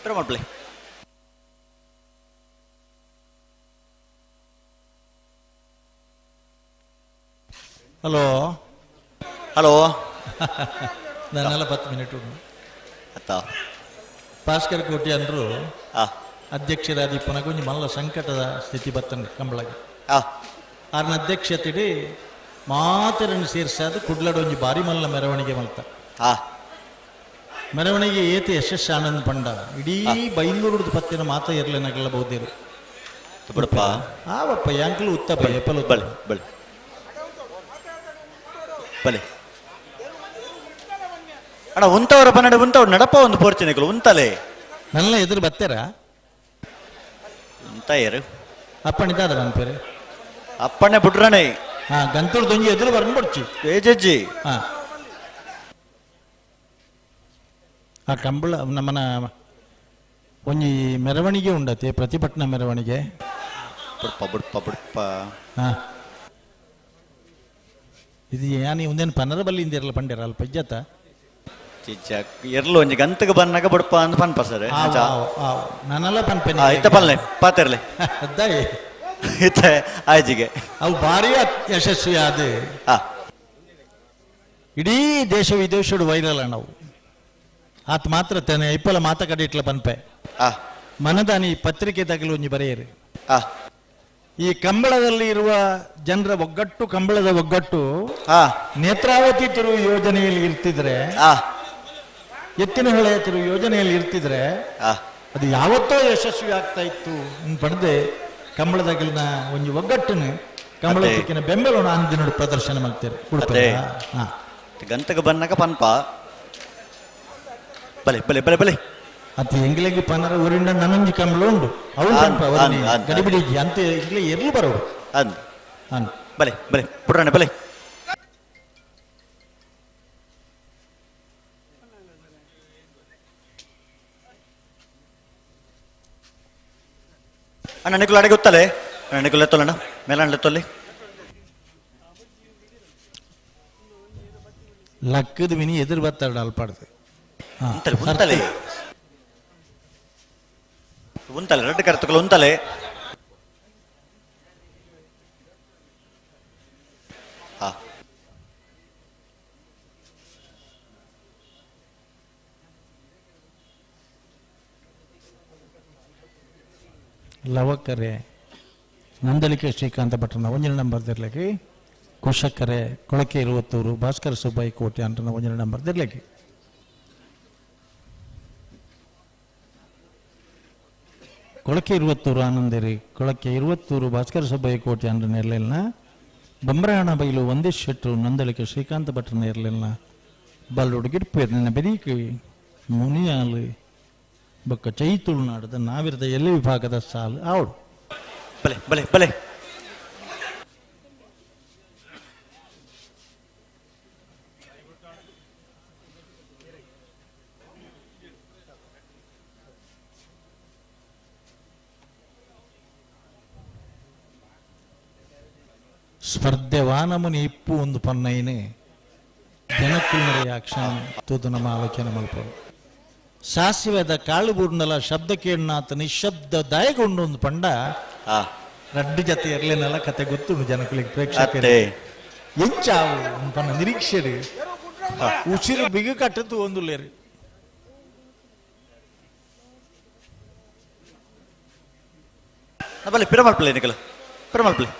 ಪಿರಮಲ್ಪಲೆ. ಹಲೋ. ಹಲೋ. ನನ್ನೆಲ್ಲ 10 ಮಿನಿಟ್ ಉಂಟು. ಅತ್ತ ಭಾಸ್ಕರ್ ಕೋಟಿ ಅಂದರು ಅಧ್ಯಕ್ಷರಾದಿ ಪುನಃ ಒಂಜಿ ಮಲ್ಲ ಸಂಕಟದ ಸ್ಥಿತಿ ಬತ್ತಂಡು ಕಂಬಳಗೆ. ಆರ್ನ ಅಧ್ಯಕ್ಷತೆಡಿ ಮಾತೆರನ್ನು ಸೇರಿಸಾದ ಕುಡ್ಲಡ ಒಂಜಿ ಬಾರಿ ಮಲ್ಲ ಮೆರವಣಿಗೆ ಮಲ್ತ. ಮೆರವಣಿಗೆ ಏತ ಯಶಸ್ಸು ಆನಂದ್ ಪಂಡ ಇಡೀ ಬೈಂದೂರುದ ಪತ್ತಿನ ಮಾತ ಇರ್ಲೇನಗಲ್ಲ ಬಹುದೇರು. ಬಿಡಪ್ಪ ಆವಪ್ಪ ಯಾಂಕಲು ಉತ್ತಪ್ಪ ಎಪ್ಪಲು ಬಲೆ ಬಲೆ ಬಲೆ. ಅಣ್ಣ ಉಂತವರ ಪನ್ನಡೆ ಉಂತವ್ರು ನಡಪ ಒಂದು ಪೋರ್ಚಿನಿಕಲು ಉಂತಲೆ ನನ್ನ ಎದುರು ಬತ್ತೀರಾ ಉಂತಾಯರು ಅಪ್ಪಣಿದಾದ ಪನ್ಪೇರು ಅಪ್ಪಣೆ ಬುಡ್ರಣೆ ಹಾ ಗಂತೂರು ದೊಂಜಿ ಎದುರು ಬರ್ಬಿಡ್ಚಿ ಏಜಜ್ಜಿ ಹಾ ಆ ಕಂಬಳ ನಮ್ಮನ ಒಂಜಿ ಮೆರವಣಿಗೆ ಉಂಡತೆ ಪ್ರತಿಭಟನಾ ಮೆರವಣಿಗೆ. ಬುಡ್ಪ ಬುಡ್ಪ ಬುಡ್ಪ. ಹಾ ಇದು ಯಾನಿ ಒಂದೇನು ಪನ್ನರ ಬಲ್ಲಿ ಇಂದಿರಲ್ಲ ಪಂಡ್ಯಾರ ಅಲ್ಪ ಇಜ್ಜತ್ತ ಚಿಚ್ಚ ಎರ್ಲು ಒಂಜಿ ಗಂತಗೆ ಬನ್ನಾಗ ಬುಡ್ಪ ಅಂದ್ ಪನ್ಪ ಸರ್. ನಾನೆಲ್ಲ ಪನ್ಪೆನೆ. ಇತ್ತ ಪಲ್ಲೆ ಪಾತೆರ್ಲೆ ಅದ್ದಾಯಿ ಇತ್ತ ಆಯ್ಜಿಗೆ ಅವು ಭಾರಿ ಯಶಸ್ವಿ ಆದ ಇಡೀ ದೇಶ ವಿದೇಶಡು ವೈರಲ್ ನಾವು ಆತ ಮಾತ್ರ ತಾನೆ ಇಪ್ಪಲ ಮಾತ ಕಡೆ ಇಟ್ಲ ಪನ್ಪೆ ಮನದಾನಿ ಪತ್ರಿಕೆ ತಗಲು ಒಂಜಿ ಬರೆಯರು. ಈ ಕಂಬಳದಲ್ಲಿ ಇರುವ ಜನರ ಒಗ್ಗಟ್ಟು, ಕಂಬಳದ ಒಗ್ಗಟ್ಟು ನೇತ್ರಾವತಿ ತಿರುವು ಯೋಜನೆಯಲ್ಲಿ ಇರ್ತಿದ್ರೆ, ಎತ್ತಿನಹೊಳೆ ತಿರುವು ಯೋಜನೆಯಲ್ಲಿ ಇರ್ತಿದ್ರೆ ಅದು ಯಾವತ್ತೋ ಯಶಸ್ವಿ ಆಗ್ತಾ ಇತ್ತು ಪಡೆದೆ ಕಂಬಳದಾಗಲಿನ ಒಂಜಿ ಒಗ್ಗಟ್ಟನ್ನು ಕಂಬಳ ತಿಕ್ಕಿನ ಬೆಂಬಲವನ್ನು ಅಂದಿನ ಪ್ರದರ್ಶನ ಮಾಡ್ತಾರೆ. ಗಂತಗ ಬನ್ನಕ ಪನ್ಪ ಬಲೆ ಬಲೆ ಬಲೆ ಬಲೆ ಅತ್ತ ಎಂಗ್ಲೆಗ್ ಪನರ ಊರಿಂದ ನನಂಜಿ ಕಂಬಳ ಉಂಡು ಅವನು ಪನ್ಪ ಗಡಿಬಿಡಿ ಅಂತ ಇಂಗ್ಲೆ ಎರ್ಲು ಬರೋಡು ಅಂದ್ ಬಲೆ ಬಲೆ ಪುಡ್ರಾಣೆ ಬಲೆ. ಅಣ್ಣ ನಿಕುಲು ಅಡಿಗೆ ಗೊತ್ತಲೆ ಅಣ್ಣ ನಿಕುಲು ಎತ್ತೊಲ್ಲಣ್ಣ ಮೇಲಣ್ಣ ಎತ್ತೊಲ್ಲಿ ಲಕ್ಕದ ಮಿನಿ ಎದುರು ಬತ್ತಾಡ ಅಲ್ಪಾಡ್ದು ಉಂತಲೆ ಉಂತಲೆ ಉಂತಲೆ ರಡ್ಡು ಕರ್ತುಕಲು ಉಂತಲೆ. ಹಾ ಲವಕರೆ ನಂದಳಿಕೆ ಶ್ರೀಕಾಂತ ಭಟ್ರನ ಒಂಜಿನ ನಂಬರ್ ದಿರ್ಲಕ್ಕೆ, ಕುಶಕರೆ ಕೊಳಕೆ ಇರುವತ್ತೂರು ಭಾಸ್ಕರ ಸುಬ್ಬಯ್ಯ ಕೋಟೆ ಅಂತ ಒಂಜಿನ ನಂಬರ್ ದಿರ್ಲಕ್ಕೆ. ಕೊಳಕೆ ಇರುವತ್ತೂರು ಆನಂದೇರಿ, ಕೊಳಕೆ ಇರುವತ್ತೂರು ಭಾಸ್ಕರ ಸುಬ್ಬಯ್ಯ ಕೋಟೆ ಅಂಡ್ರನ ಇರಲಿಲ್ಲ. ಬೊಮ್ಮರಾಯಣ ಬೈಲು ಒಂದೇ ಶೆಟ್ರು ನಂದಳಿಕೆ ಶ್ರೀಕಾಂತ ಭಟ್ರನ ಇರಲಿಲ್ಲ. ಬಲ್ಲೋಡು ಗಿಡ್ಪೇರ್ ನಿನ್ನ ಬೆರೀಕಿ ಮುನಿಯಾಲು ಬೊಕ್ಕ ಚೈತುಳುನಾಡದ ನಾವಿರದ ಎಲ್ಲಿ ವಿಭಾಗದ ಸಾಲು ಆವಡು. ಬಲೆ ಬಲೆ ಬಲೆ ಸ್ಪರ್ಧೆ ವಾನಮುನಿ ಇಪ್ಪು ಒಂದು ಪನ್ನೈನೆ ಜನಕುಲ್ನರೆಯ ಕ್ಷಣ ತೂದು ನಮ್ಮ ಆಲೋಚನೆ ಮಲ್ಪರು. ಸಾಸಿವೆದ ಕಾಳುಬೂರ್ನಲ ಶಬ್ದ ಕೇಳಿನಾತ ನಿಶಬ್ದ ದಾಯಗೊಂಡು ಒಂದು ಪಂಡ ರಡ್ಡು ಜತೆ ಇರ್ಲಿನಲ್ಲ ಕತೆ ಗೊತ್ತು ಜನಕುಲಿಗೆ ಪ್ರೇಕ್ಷಕರಿಗೆ ಎಂಚಾವು ಪನ್ನ ನಿರೀಕ್ಷೆ ಉಸಿರು ಬಿಗು ಕಟ್ಟದ್ದು ಒಂದು ಲೇರು. ಬಲೆ ಪಿರಮಲ್ಪಲೆ ನಿಕಲ ಪಿರಮಲ್ಪಲೆ.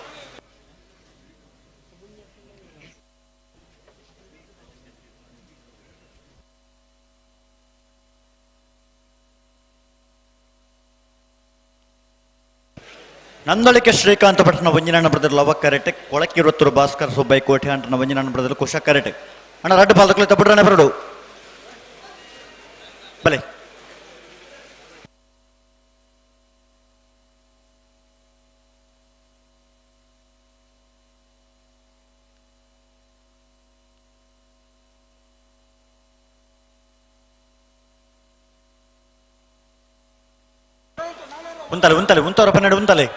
ನಂದಳಿಕೆ ಶ್ರೀಕಾಂತ ಭಟ್ನ ವಂಜಿನಣ್ಣ ಬ್ರದರ್ ಲವ ಕರೆಟೆ, ಕೊಳಕಿರುತ್ತರು ಭಾಸ್ಕರ್ ಸುಬ್ಬಯ್ಯ ಕೋಟೆ ಅಂಟನ ವಂಜಿನಣ್ಣ ಬ್ರದರ್ ಕುಶ ಕರೆಟೆ. ಅಣ್ಣ ರಡ್ಡು ಪಾದಕಲು ತಬ್ಬಡ್ರಣ್ಣ ಬರಡು ಬಲೆ. ಉಂತಲೆ ಉಂತಲೆ ಉಂತವರ ಪನ್ನೆರಡು ಉಂತಲೆ.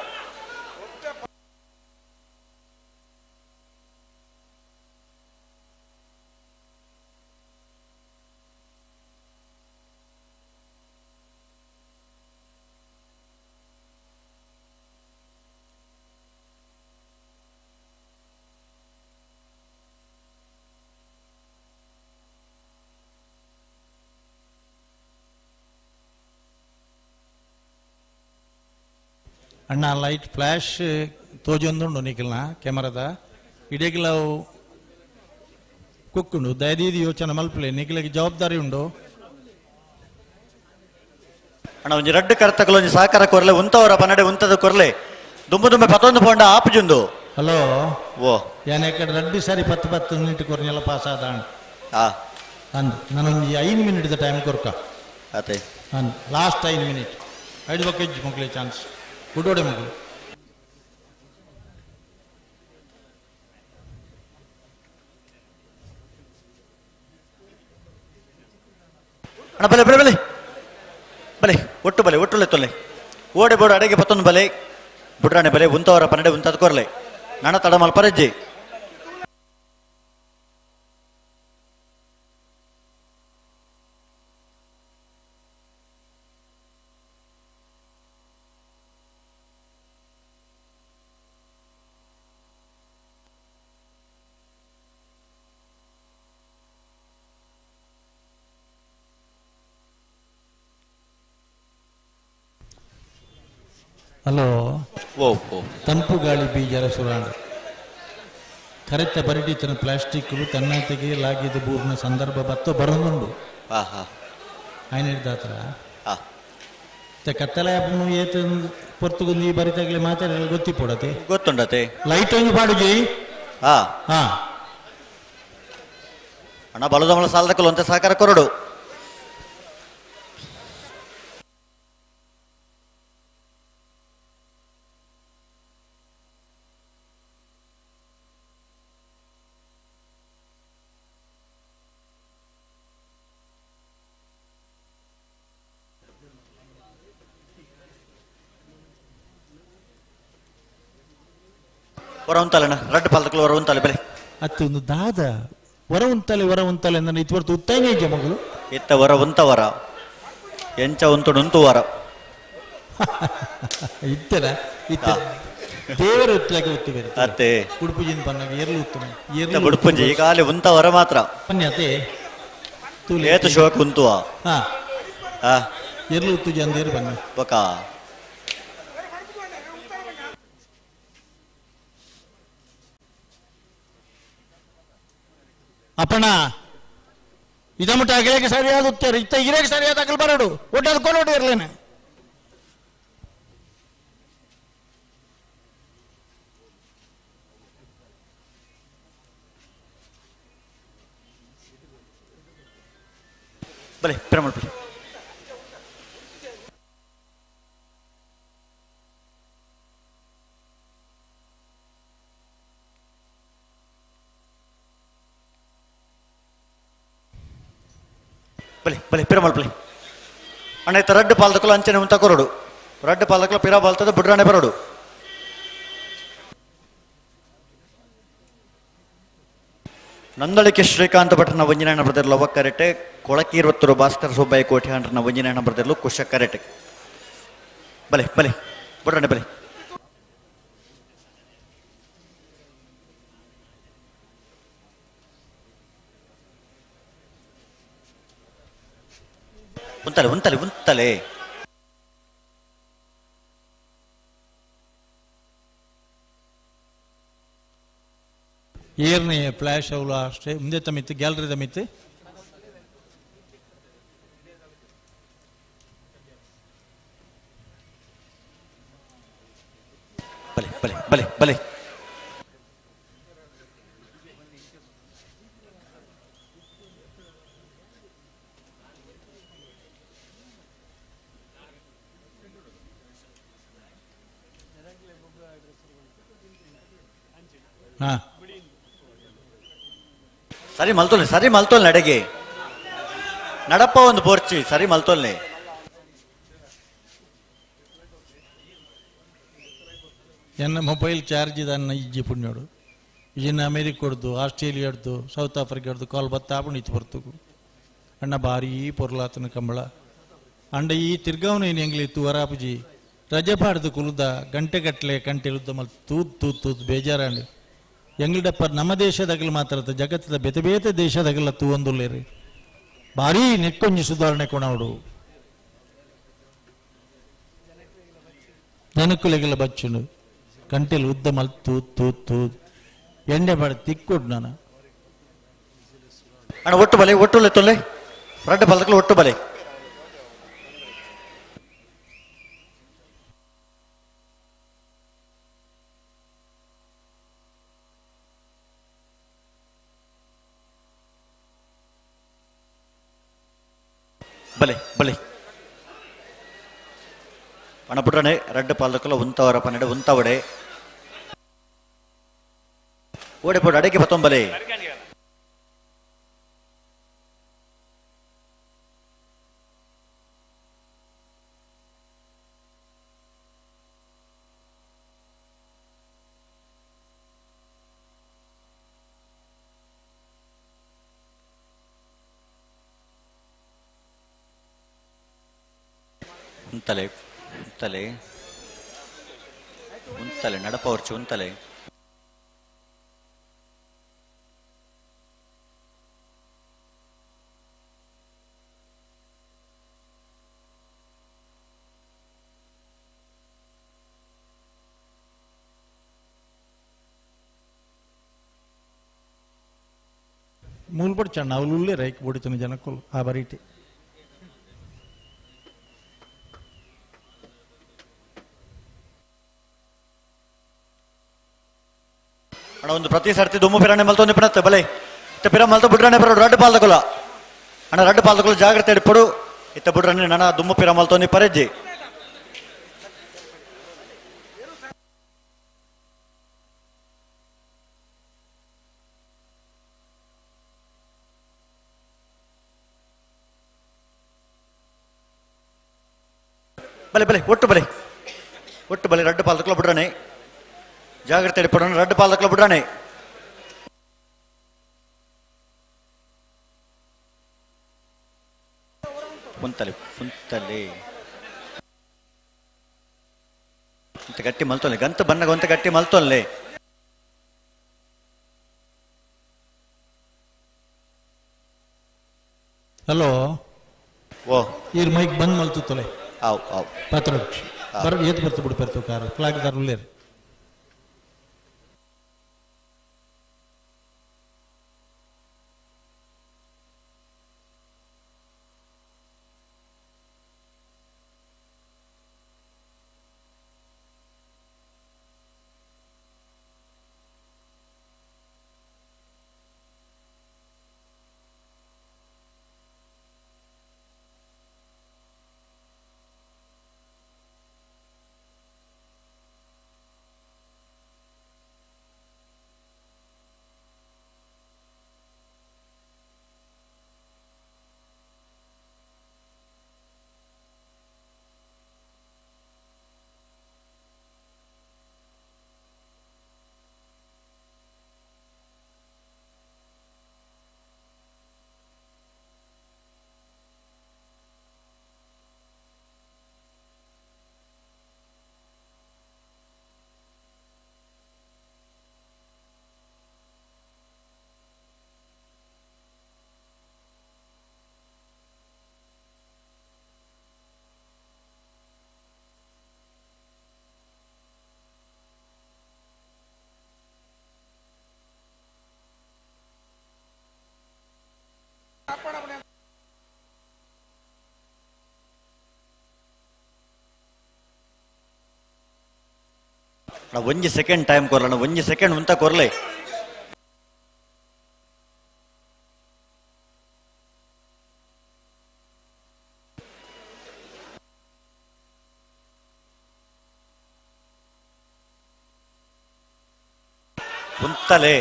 ಅಣ್ಣ ಲೈಟ್ ಫ್ಲ್ಯಾಶ್ ತೋಜೊಂದುಂಡು ನಿಖಲ್ನ ಕ್ಯಾಮರಾದ ಇಡೀಗ್ಲ ಕುಕ್ಕುಂಡು ದಯದೀದಿ ಯೋಚನೆ ಮಲ್ಪಲೆ ನಿಖಲಿಗೆ ಜವಾಬ್ದಾರಿ ಉಂಡು. ಅಣ್ಣ ಒಂಜಿ ರಡ್ಡು ಕರ್ತಕಲು ಒಂಜಿ ಸಹಕಾರ ಕೊರ್ಲೆ ಉಂತವರ ಪನ್ನಡೆ ಉಂತದ ಕೊರ್ಲೆ ದುಂಬು ದುಂಬೆ ಪತ್ತೊಂದು ಪೋಂಡ ಆಪುಜುಂದು. ಹಲೋ ಓ ಯಾನೆ ಕಡೆ ರಡ್ಡು ಸಾರಿ 10 10 ಮಿನಿಟ್ ಕೊರ್ನೆಲ್ಲ ಪಾಸ್ ಆದ. ಅಂದ್ ನಾನೊಂದು 5 ಮಿನಿಟ್ the time ಕೊರ್ಕ ಅತೆ ಅಂದ್ ಲಾಸ್ಟ್ 5 ಮಿನಿಟ್ ಐದು ಬೊಕ್ಕ ಮಕ್ಕಳಿಗೆ ಚಾನ್ಸ್ ಗುಡ್ಡೋಡೆ ಮಕ್ಕಳು ಅಣ್ಣ ಬಲೆ ಬಲೆ ಬಲೆ ಬಲೆ ಒಟ್ಟು ಬಲೆ ಒಟ್ಟು ತೊಲೆ ಓಡೆ ಬೋಡು ಅಡೆಗೆ ಪತ್ತೊಂದು ಬಲೆ ಬುಡ್ರಾಣೆ ಬಲೆ ಉಂತವರ ಪನ್ನಡೆ ಉಂತದ ಕೊರ್ಲೆ ನಣ ತಡ ಮಲ್ಪರಜ್ಜಿ ಹಲೋ ಓ ಓ ತಂಪು ಗಾಳಿ ಬೀಜರ ಸುರಾಂಡ್ ಕರೆತ ಬರಿಟಿತನ ಪ್ಲಾಸ್ಟಿಕ್ಲು ತನ್ನತೆಗೆ ಲಾಗಿದ ಬೂರ್ನ ಸಂದರ್ಭ ಬತ್ತ ಬರೊಂದುಂಡು ಹಾ ಹಾ ఆయన ಹಿಡ್ದಾತ್ರ ಹಾ ಕತ್ತಲೆ ಆಪುನು ಏತ ಪೊರ್ತುಗುಂದು ಈ ಬರಿತಾಗಲೇ ಮಾತಾಡ ಗೊತ್ತಿಪೋಡತೆ ಗೊತ್ತುಂಡತೆ ಲೈಟ್ ಒಂಜಿ ಪಾಡುಜಿ ಹಾ ಹಾ ಅಣ್ಣ ಬಲದಮಲ ಸಾಲದಕ್ಕಲು ಅಂತ ಸಹಕಾರ ಕೊರಡು ಹೊರ ಉಂತಲ್ಲಣ್ಣ ರಡ್ಡು ಪಾಲದಕ್ಕಲು ಹೊರ ಉಂತಲ್ಲ ಬೆಲೆ ಅತ್ತೊಂದು ದಾದ ಹೊರ ಉಂತಲೆ ಹೊರ ಉಂತಲೆ ಅಂದ್ರೆ ಇತ್ವರ್ತು ಉತ್ತಾನೆ ಇಜ್ಜ ಮಗಳು ಇತ್ತ ವರ ಉಂತ ವರ ಎಂಚ ಉಂತು ಉಂತು ವರ ಇತ್ತಲ ಇತ್ತ ದೇವರ ಉತ್ತಲಾಗೆ ಉತ್ತು ಬೇರೆ ಅತ್ತೆ ಉಡುಪುಜಿನ ಪನ್ನಾಗ ಎರ್ಲು ಉತ್ತಮ ಇತ್ತ ಬುಡ್ಪುಂಜಿ ಈಗ ಅಲ್ಲಿ ಉಂತ ವರ ಮಾತ್ರ ಪನ್ಯತೆ ಏತು ಶೋಕ್ ಉಂತುವ ಹಾ ಹಾ ಎರ್ಲು ಉತ್ತು ಜಂದೇರು ಬನ್ನ ಬಕ ಅಪ್ಪಣ್ಣ ಇದಮುಟ್ಟ ಅಗಲಿಗೆ ಸರಿಯಾದ ಉತ್ತರ ಇತ್ತ ಇರಕ್ಕೆ ಸರಿಯಾದ ಅಗಲ್ ಬರೋಡು ಒಟ್ಟಾದ ಕೊಲೋಡು ಇರ್ಲೇನೆ ಬಲೆ ಪಿರಮಲ್ ಬಲೆ ಬಲೆ ಬಲೆ ಪಿರಮಲ್ ಬಲೆ ಅಣ್ಣ ಇತ್ತ ರಡ್ಡು ಪಾಲ್ದಕ್ಕಲು ಅಂಚನೆ ಉಂತ ಕೊರಡು ರಡ್ಡು ಪಾಲ್ದಕ್ಕಲು ಪಿರ ಬಾಲ್ತದ ಬುಡ್ರಾಣೆ ಬರೋಡು ನಂದಳಿಕೆ ಶ್ರೀಕಾಂತ ಭಟ್ರನ ವಂಜನಾಯಣ ಬರೆದಿರಲು ಅವಕ್ಕರೆಟೆ ಕೊಳಕೀರ್ವತ್ತರು ಭಾಸ್ಕರ ಸುಬ್ಬಯ್ಯ ಕೋಠ್ಯಾಂಡ್ರನ ವಂಜನಾಯಣ ಬರೆದಿರಲು ಕುಶ ಕರೆಟೆ ಬಲೆ ಬಲೆ ಬುಡ್ರಾಣೆ ಬಲೆ ಉಂತಲೆ ಉಂತಲೆ ಉಂತಲೆ ಏರ್ನೆ ಫ್ಲ್ಯಾಶ್ ಅವಳು ಅಷ್ಟೇ ಮುಂದೆ ತಮ್ಮಿತ್ತು ಗ್ಯಾಲರಿ ತಮ್ಮಿತ್ತು ಬಲೆ ಬಲೆ ಬಲೆ ಬಲೆ ಹಾ ಸರಿ ಮಲ್ತೋಲ್ನೆ ಸರಿ ಮಲ್ತೋಲ್ನೆ ಅಡಗೆ ನಡಪ್ಪ ಒಂದು ಬೋರ್ಚಿ ಸರಿ ಮಲ್ತೋಲ್ನೆ ಎನ್ನ ಮೊಬೈಲ್ ಚಾರ್ಜ್ ಇದನ್ನ ಇಜ್ಜಿ ಪುಣ್ಯೋಡು ಇಜಿನ ಅಮೇರಿಕ ಕೊಡ್ದು ಆಸ್ಟ್ರೇಲಿಯಾ ಸೌತ್ ಆಫ್ರಿಕಾ ಕಾಲ್ ಬತ್ತಾಪುಂಡು ಇತ್ತು ಬರ್ತುಗು ಅಣ್ಣ ಭಾರೀ ಪೊರ್ಲಾತನ ಕಂಬಳ ಅಂಡ ಈ ತಿರ್ಗಾವನ ಏನು ಎಂಗ್ಲಿ ವರಾಪುಜಿ ರಜೆ ಪಾಡ್ದು ಕುಲುದ ಗಂಟೆ ಗಟ್ಟಲೆ ಕಂಟೆ ಉದ್ದ ಮಲ್ ತೂತ್ ತೂತ್ ತೂತ್ ಬೇಜಾರಾಂಡು ಎಂಗ್ಲಿಡಪ್ಪ ನಮ್ಮ ದೇಶದಾಗಲು ಮಾತ್ರ ಅತ್ತ ಜಗತ್ತದ ಬೇತೆ ಬೇತೆ ದೇಶದಾಗಲ ತೂವೊಂದುಲ್ಲೇರಿ ಭಾರೀ ನೆಕ್ಕೊಂಜಿ ಸುಧಾರಣೆ ಕೊಣವಡು ಜನಕ್ಕುಲೆಗೆಲ್ಲ ಬಚ್ಚುಂಡು ಗಂಟೆಲಿ ಉದ್ದ ಮಲ್ ತೂತ್ ತೂತ್ ತೂತ್ ಎಣ್ಣೆ ಬಾಡ ತಿಕ್ಕೊಡು ನಾನು ಅಣ್ಣ ಒಟ್ಟು ಬಲೆ ಒಟ್ಟು ತೊಲೆ ರಡ್ಡು ಬಲದಕ್ಕಲು ಒಟ್ಟು ಬಲೆ ಬಲೆ ಬಲೆ ಪಣಪುಟ್ರನೆ ರಡ್ಡು ಪಾಲ್ದಕ್ಕಲ ಉಂತವರ ಪನ್ನೆರಡು ಉಂತವಡೆ ಓಡೆ ಪೋಡು ಅಡಕೆ ಪತ್ತೊಂಬಲೆ ಉಂತಲೆ ಉಂತಲೆ ಉಂತಲೆ ನಡಪವರ್ಚು ಉಂತಲೆ ಮೂಲ್ಪಡ್ ಚಣ್ಣ ಅವಲುಲ್ಲೇ ರೈಕ್ ಬೊಡಿತನ ಜನಕ್ಕುಲು ಆ ಬರೀಟಿ ಅಣ್ಣ ಒಂದು ಪ್ರತಿ ಸರ್ತಿ ದುಮ್ಮು ಪಿರಾಣೆ ಮಲ್ತೊಂದು ಪಿಣತ್ತೆ ಬಲೆ ಇತ್ತ ಪಿರ ಮಲ್ತ ಬುಡ್ರಾಣೆ ಬರೋ ರಡ್ಡು ಪಾಲ್ದಕೊಲ ಅಣ್ಣ ರಡ್ಡು ಪಾಲ್ದಕೊಲ ಜಾಗ್ರತೆ ಇಡ್ಪಡು ಇತ್ತ ಬುಡ್ರಾಣೆ ನನ ದುಮ್ಮು ಪಿರ ಮಲ್ತೊಂದು ಪರೆಜ್ಜಿ ಬಲೆ ಬಲೆ ಒಟ್ಟು ಬಲೆ ಒಟ್ಟು ಬಲೆ ರಡ್ಡು ಪಾಲ್ದಕೊಲ ಬುಡ್ರಾಣೆ ಜಾಗ್ರತೆ ಇಡ್ಪಡು ರಡ್ಡು ಪಾಲ್ದಕೊಲ ಬುಡ್ರಾಣೆ ಉಂತಲೆ ಉಂತಲೆ ಇಂತ ಗಟ್ಟಿ ಮಲ್ತೊಲ್ಲೆ ಗಂತ ಬನ್ನಗ ಒಂತ ಗಟ್ಟಿ ಮಲ್ತೊಲ್ಲೆ ಹಲೋ ಓ ಈರ್ ಮೈಕ್ ಬಂದ್ ಮಲ್ತುತ್ತಲೆ ಆವ್ ಆವ್ ಪಾತ್ರ ಬರ ಏತ್ ಬರ್ತು ಬಿಡು ಪೆರ್ತು ಕಾರ್ ಕ್ಲಾಕ್ದಾರ್ ಉಲ್ಲೇರ್ ಅಣ್ಣ ಒಂಜಿ ಸೆಕೆಂಡ್ ಟೈಮ್ ಕೊರಲಣ್ಣ ಒಂಜಿ ಸೆಕೆಂಡ್ ಉಂತ ಕೊರ್ಲೆ ಉಂತಲೆ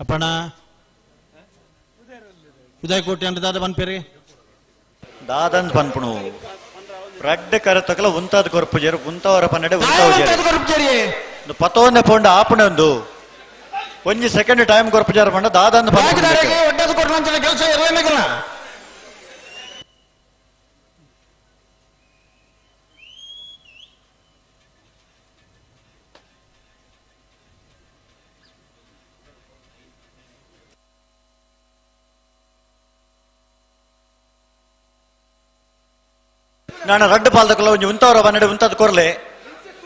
ಅಪ್ಪಣ ಉದಯ ಕೋಟಿ ಅಂದ್ರೆ ದಾದ ಪನ್ಪೇರಿ ದಾದಂದ್ ಪನ್ಪುಣು ರಡ್ಡ್ ಕರತಕಲ ಉಂತಾದ್ ಕೊರ್ಪುಜೆರ್ ಉಂತವರ ಪನ್ನಡೆ ಉಂತಾವುಜೆರ್ ಕೊರ್ಪುಜೆರ್ ಪತೋನೆ ಪೋಂಡ ಆಪುಣೆ ಒಂದು ಒಂಜಿ ಸೆಕೆಂಡ್ ಟೈಮ್ ಕೊರ್ಪುಜಾರ ಪಂಡ ದಾದಂದ್ ಪನ್ಪುಣು ಒಡ್ಡದ ಕೊರ್ನಂಚಿನ ಕೆಲಸ ಇರಲೇಬೇಕಲ್ಲ. ನಾನು ರಡ್ಡು ಪಾಲ್ದಕಲ ಒಂಜಿ ಉಂತವರ ಪನ್ನಡೆ ಉಂತದ್ ಕೊರ್ಲೆ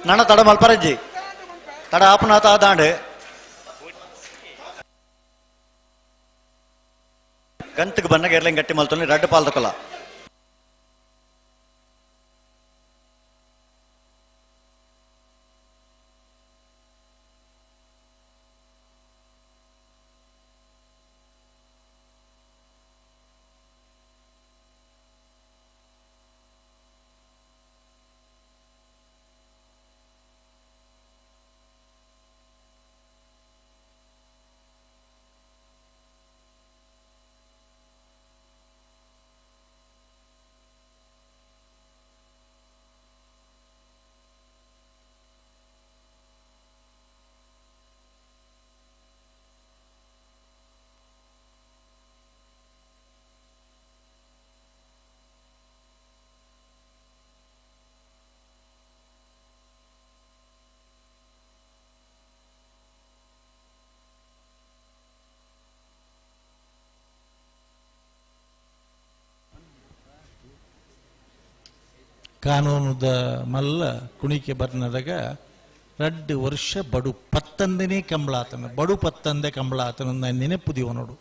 ನನ್ನ ತಡ ಮಲ್ಪರಜ್ಜಿ ತಡ ಆಪುನಾತ ದಾಂಡ್ ಗಂತಕ್ಕೆ ಬನ್ನಗ ಎರ್ಲೆಂಗ್ ಗಟ್ಟಿ ಮಲ್ತೊಂದು ರಡ್ಡು ಪಾಲ್ದಕಲ ಕಾನೂನುದ ಮಲ್ಲ ಕುಣಿಕೆ ಬರ್ನದಾಗ ರಡ್ಡು ವರ್ಷ ಬಡು ಪತ್ತಂದನೇ ಕಂಬಳಾತನ ಬಡು ಪತ್ತಂದೆ ಕಂಬಳಾತನ ನೆನಪು ದಿವ ನೋಡು.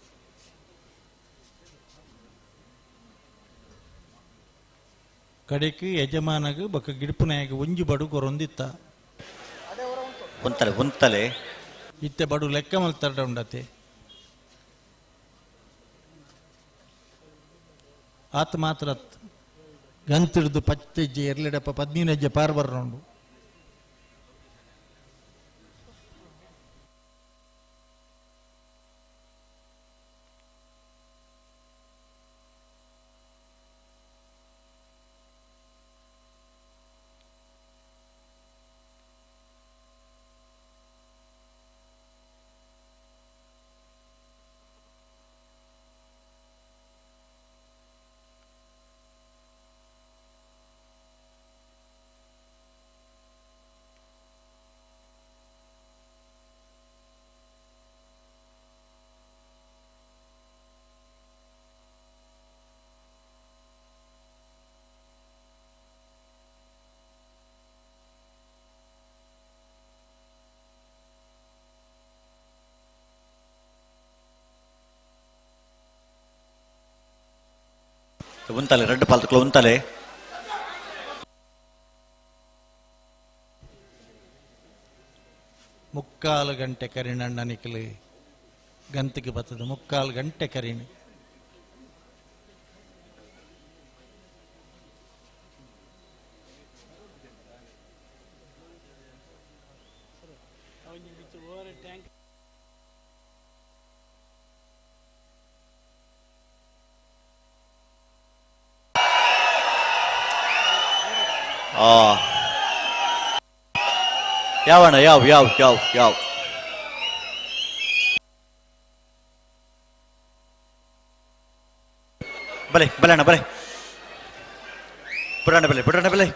ಕಡೆಗೆ ಯಜಮಾನಗ ಬೊಕ್ಕ ಗಿಡಪುನಾಯಗ ಒಂಜಿ ಬಡು ಕೊರೊಂದಿತ್ತ ಉಂತಲೆ ಉಂತಲೆ ಇತ್ತೆ ಬಡು ಲೆಕ್ಕ ಮಲ್ತಡ ಉಂಡತೆ ಆತ ಮಾತ್ರ ಗಂತಿಡ್ದು ಪತ್ತೆಜ್ಜೆ ಎರ್ಲೆಡಪ್ಪ ಪದ್ನೀನಜ್ಜೆ ಪಾರ್ ಬರ್ರೋಂಡು. ಉಂತಲೆ ರಡ್ಡು ಪಾಲ್ತುಕಲ ಉಂತಲೆ ಮುಕ್ಕಾಲು ಗಂಟೆ ಕರಿಣಣ್ಣ ನಿಖಲಿ ಗಂತಿಗೆ ಬರ್ತದೆ ಮುಕ್ಕಾಲು ಗಂಟೆ ಕರಿಣಿ. ಯಾವಣ್ಣ ಯಾವ ಯಾವ ಯಾವ ಯಾವ ಬಲೆ ಬಲೆ ಅಣ್ಣ ಬಲೆ ಬಿಡೋಣ ಬಲೆ ಬಿಡೋಣ ಬಲೆ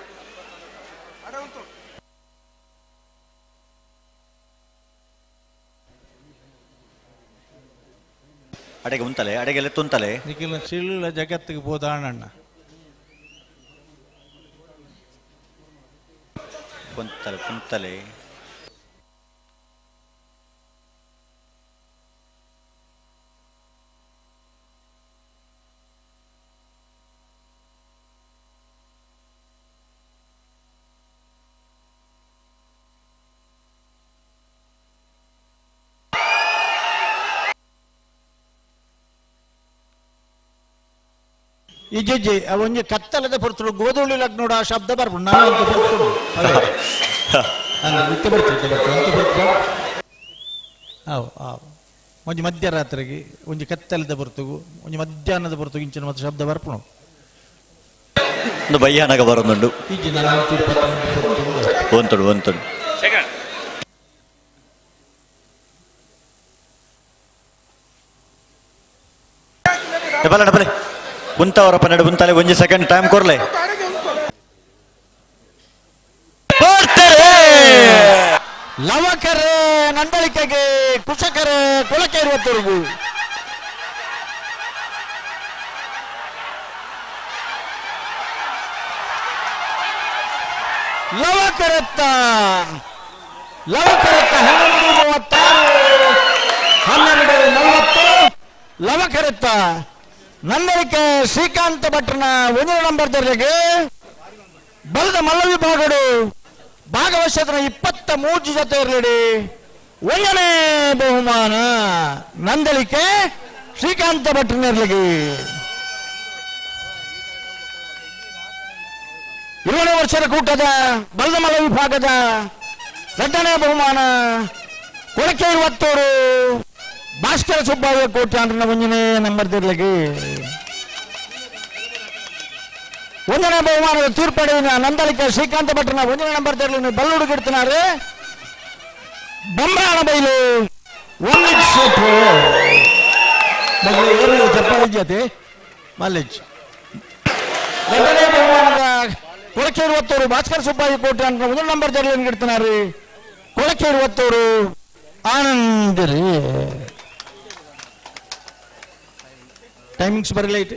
ಅಡೆಗೆ ಉಂತಲೆ ಅಡೆಗೆಲ್ಲ ತುಂತಲೆ ನಿಖಿಲ ಸಿಳ್ಳ ಜಗತ್ತಿಗೆ ಬೋದಾಣಣ್ಣ ಕುಂತಲೆ ಕುಂತಲೆ ಇಜ್ಜಿ ಒಂಜಿ ಕತ್ತಲದ ಪೊರ್ತುಡು ಗೋಧೂಳಿ ಲಗ್ನೋಡು ಆ ಶಬ್ದ ಬರ್ಪುಂಡು ನಾನು ಅಂತ ಪೊರ್ತುಡು ಅಲ್ಲ ಇತ್ತೆ ಬರ್ತದೆ ಇತ್ತೆ ಬರ್ತದೆ ಅಂತ ಬರ್ತದೆ ಆವು ಆವು. ಒಂಜಿ ಮಧ್ಯರಾತ್ರಿಗೆ ಒಂಜಿ ಕತ್ತಲದ ಬರ್ತುಗು ಒಂಜಿ ಮಧ್ಯಾಹ್ನದ ಬರ್ತುಗು ಇಂಚಿನ ಮತ್ತೆ ಶಬ್ದ ಬರ್ಪುಣು. ಒಂದು ಭಯಾನಕ ಬರೋದುಂಡು. ಇಜ್ಜಿ 4:21 ಒಂತುಡು ಒಂತುಡು. ಡಬಲ್ ಡಬಲ್ ಉಂತವರ ಪನ್ನೆರಡು ಉಂತಾಲೆ ಒಂಜಿ ಸೆಕೆಂಡ್ ಟೈಮ್ ಕೊರ್ಲೆ. ಲವಕರೆ ನಂದಳಿಕೆಗೆ ಕುಶಕರೆ ಕುಲಕ್ಕೆ ಇರುವತ್ತವರೆಗೂ ಲವಕರತ್ತ ಲವಕರತ್ತ 11:36 12:40 ಲವಕರತ್ತ ನಂದಳಿಕೆ ಶ್ರೀಕಾಂತ ಭಟ್ರನ 1 ನಂಬರ್ ದೊರೆಗೆ ಬಲದ ಮಲ್ಲ ವಿಭಾಗಡು ಭಾಗವಹಿಸಿದ 23 ಜೊತೆ ಇರಲಿ 1ನೇ ಬಹುಮಾನ ನಂದಳಿಕೆ ಶ್ರೀಕಾಂತ ಭಟ್ರನಿರ್ಲಿಗೆ. 20 ವರ್ಷದ ಕೂಟದ ಬಲದ ಮಲ್ಲ ವಿಭಾಗದ 2ನೇ ಬಹುಮಾನ ಕೊಳಕೆ ಇರುವತ್ತೋರು ಭಾಸ್ಕರ ಸುಬ್ಬಯ್ಯ ಕೋಟ್ಯಾಂಡ್ರನ 1ನೇ ನಂಬರ್ ದಿರ್ಲಿಗೆ. 1ನೇ ಬಹುಮಾನದ ತೀರ್ಪಡೆಯ ನಂದಳಿಕೆ ಶ್ರೀಕಾಂತ ಭಟ್ರನ 1ನೇ ನಂಬರ್ ದಿರ್ಲಿ ಬಲ್ಲುಡುಗಿಡ್ತಿದ್ದಾರೆ ಬೊಂಬಾಣ ಬೈಲು ಜೊತೆ ಮಲ್ಲೇಜ್. 2ನೇ ಬಹುಮಾನದ ಕೊಳಕೆ ಇರುವತ್ತೋರು ಭಾಸ್ಕರ ಸುಬ್ಬಯ್ಯ ಕೋಟ್ಯಾಂಡ್ರನ 1ನೇ ನಂಬರ್ ದಿರ್ಲಿ ಇಡ್ತಿದ್ದಾರೆ ಕೊಳಕೆ ಇರುವತ್ತೋರು ಆನಂದರಿ. ಟೈಮಿಂಗ್ಸ್ ಬರಲೈಟ್.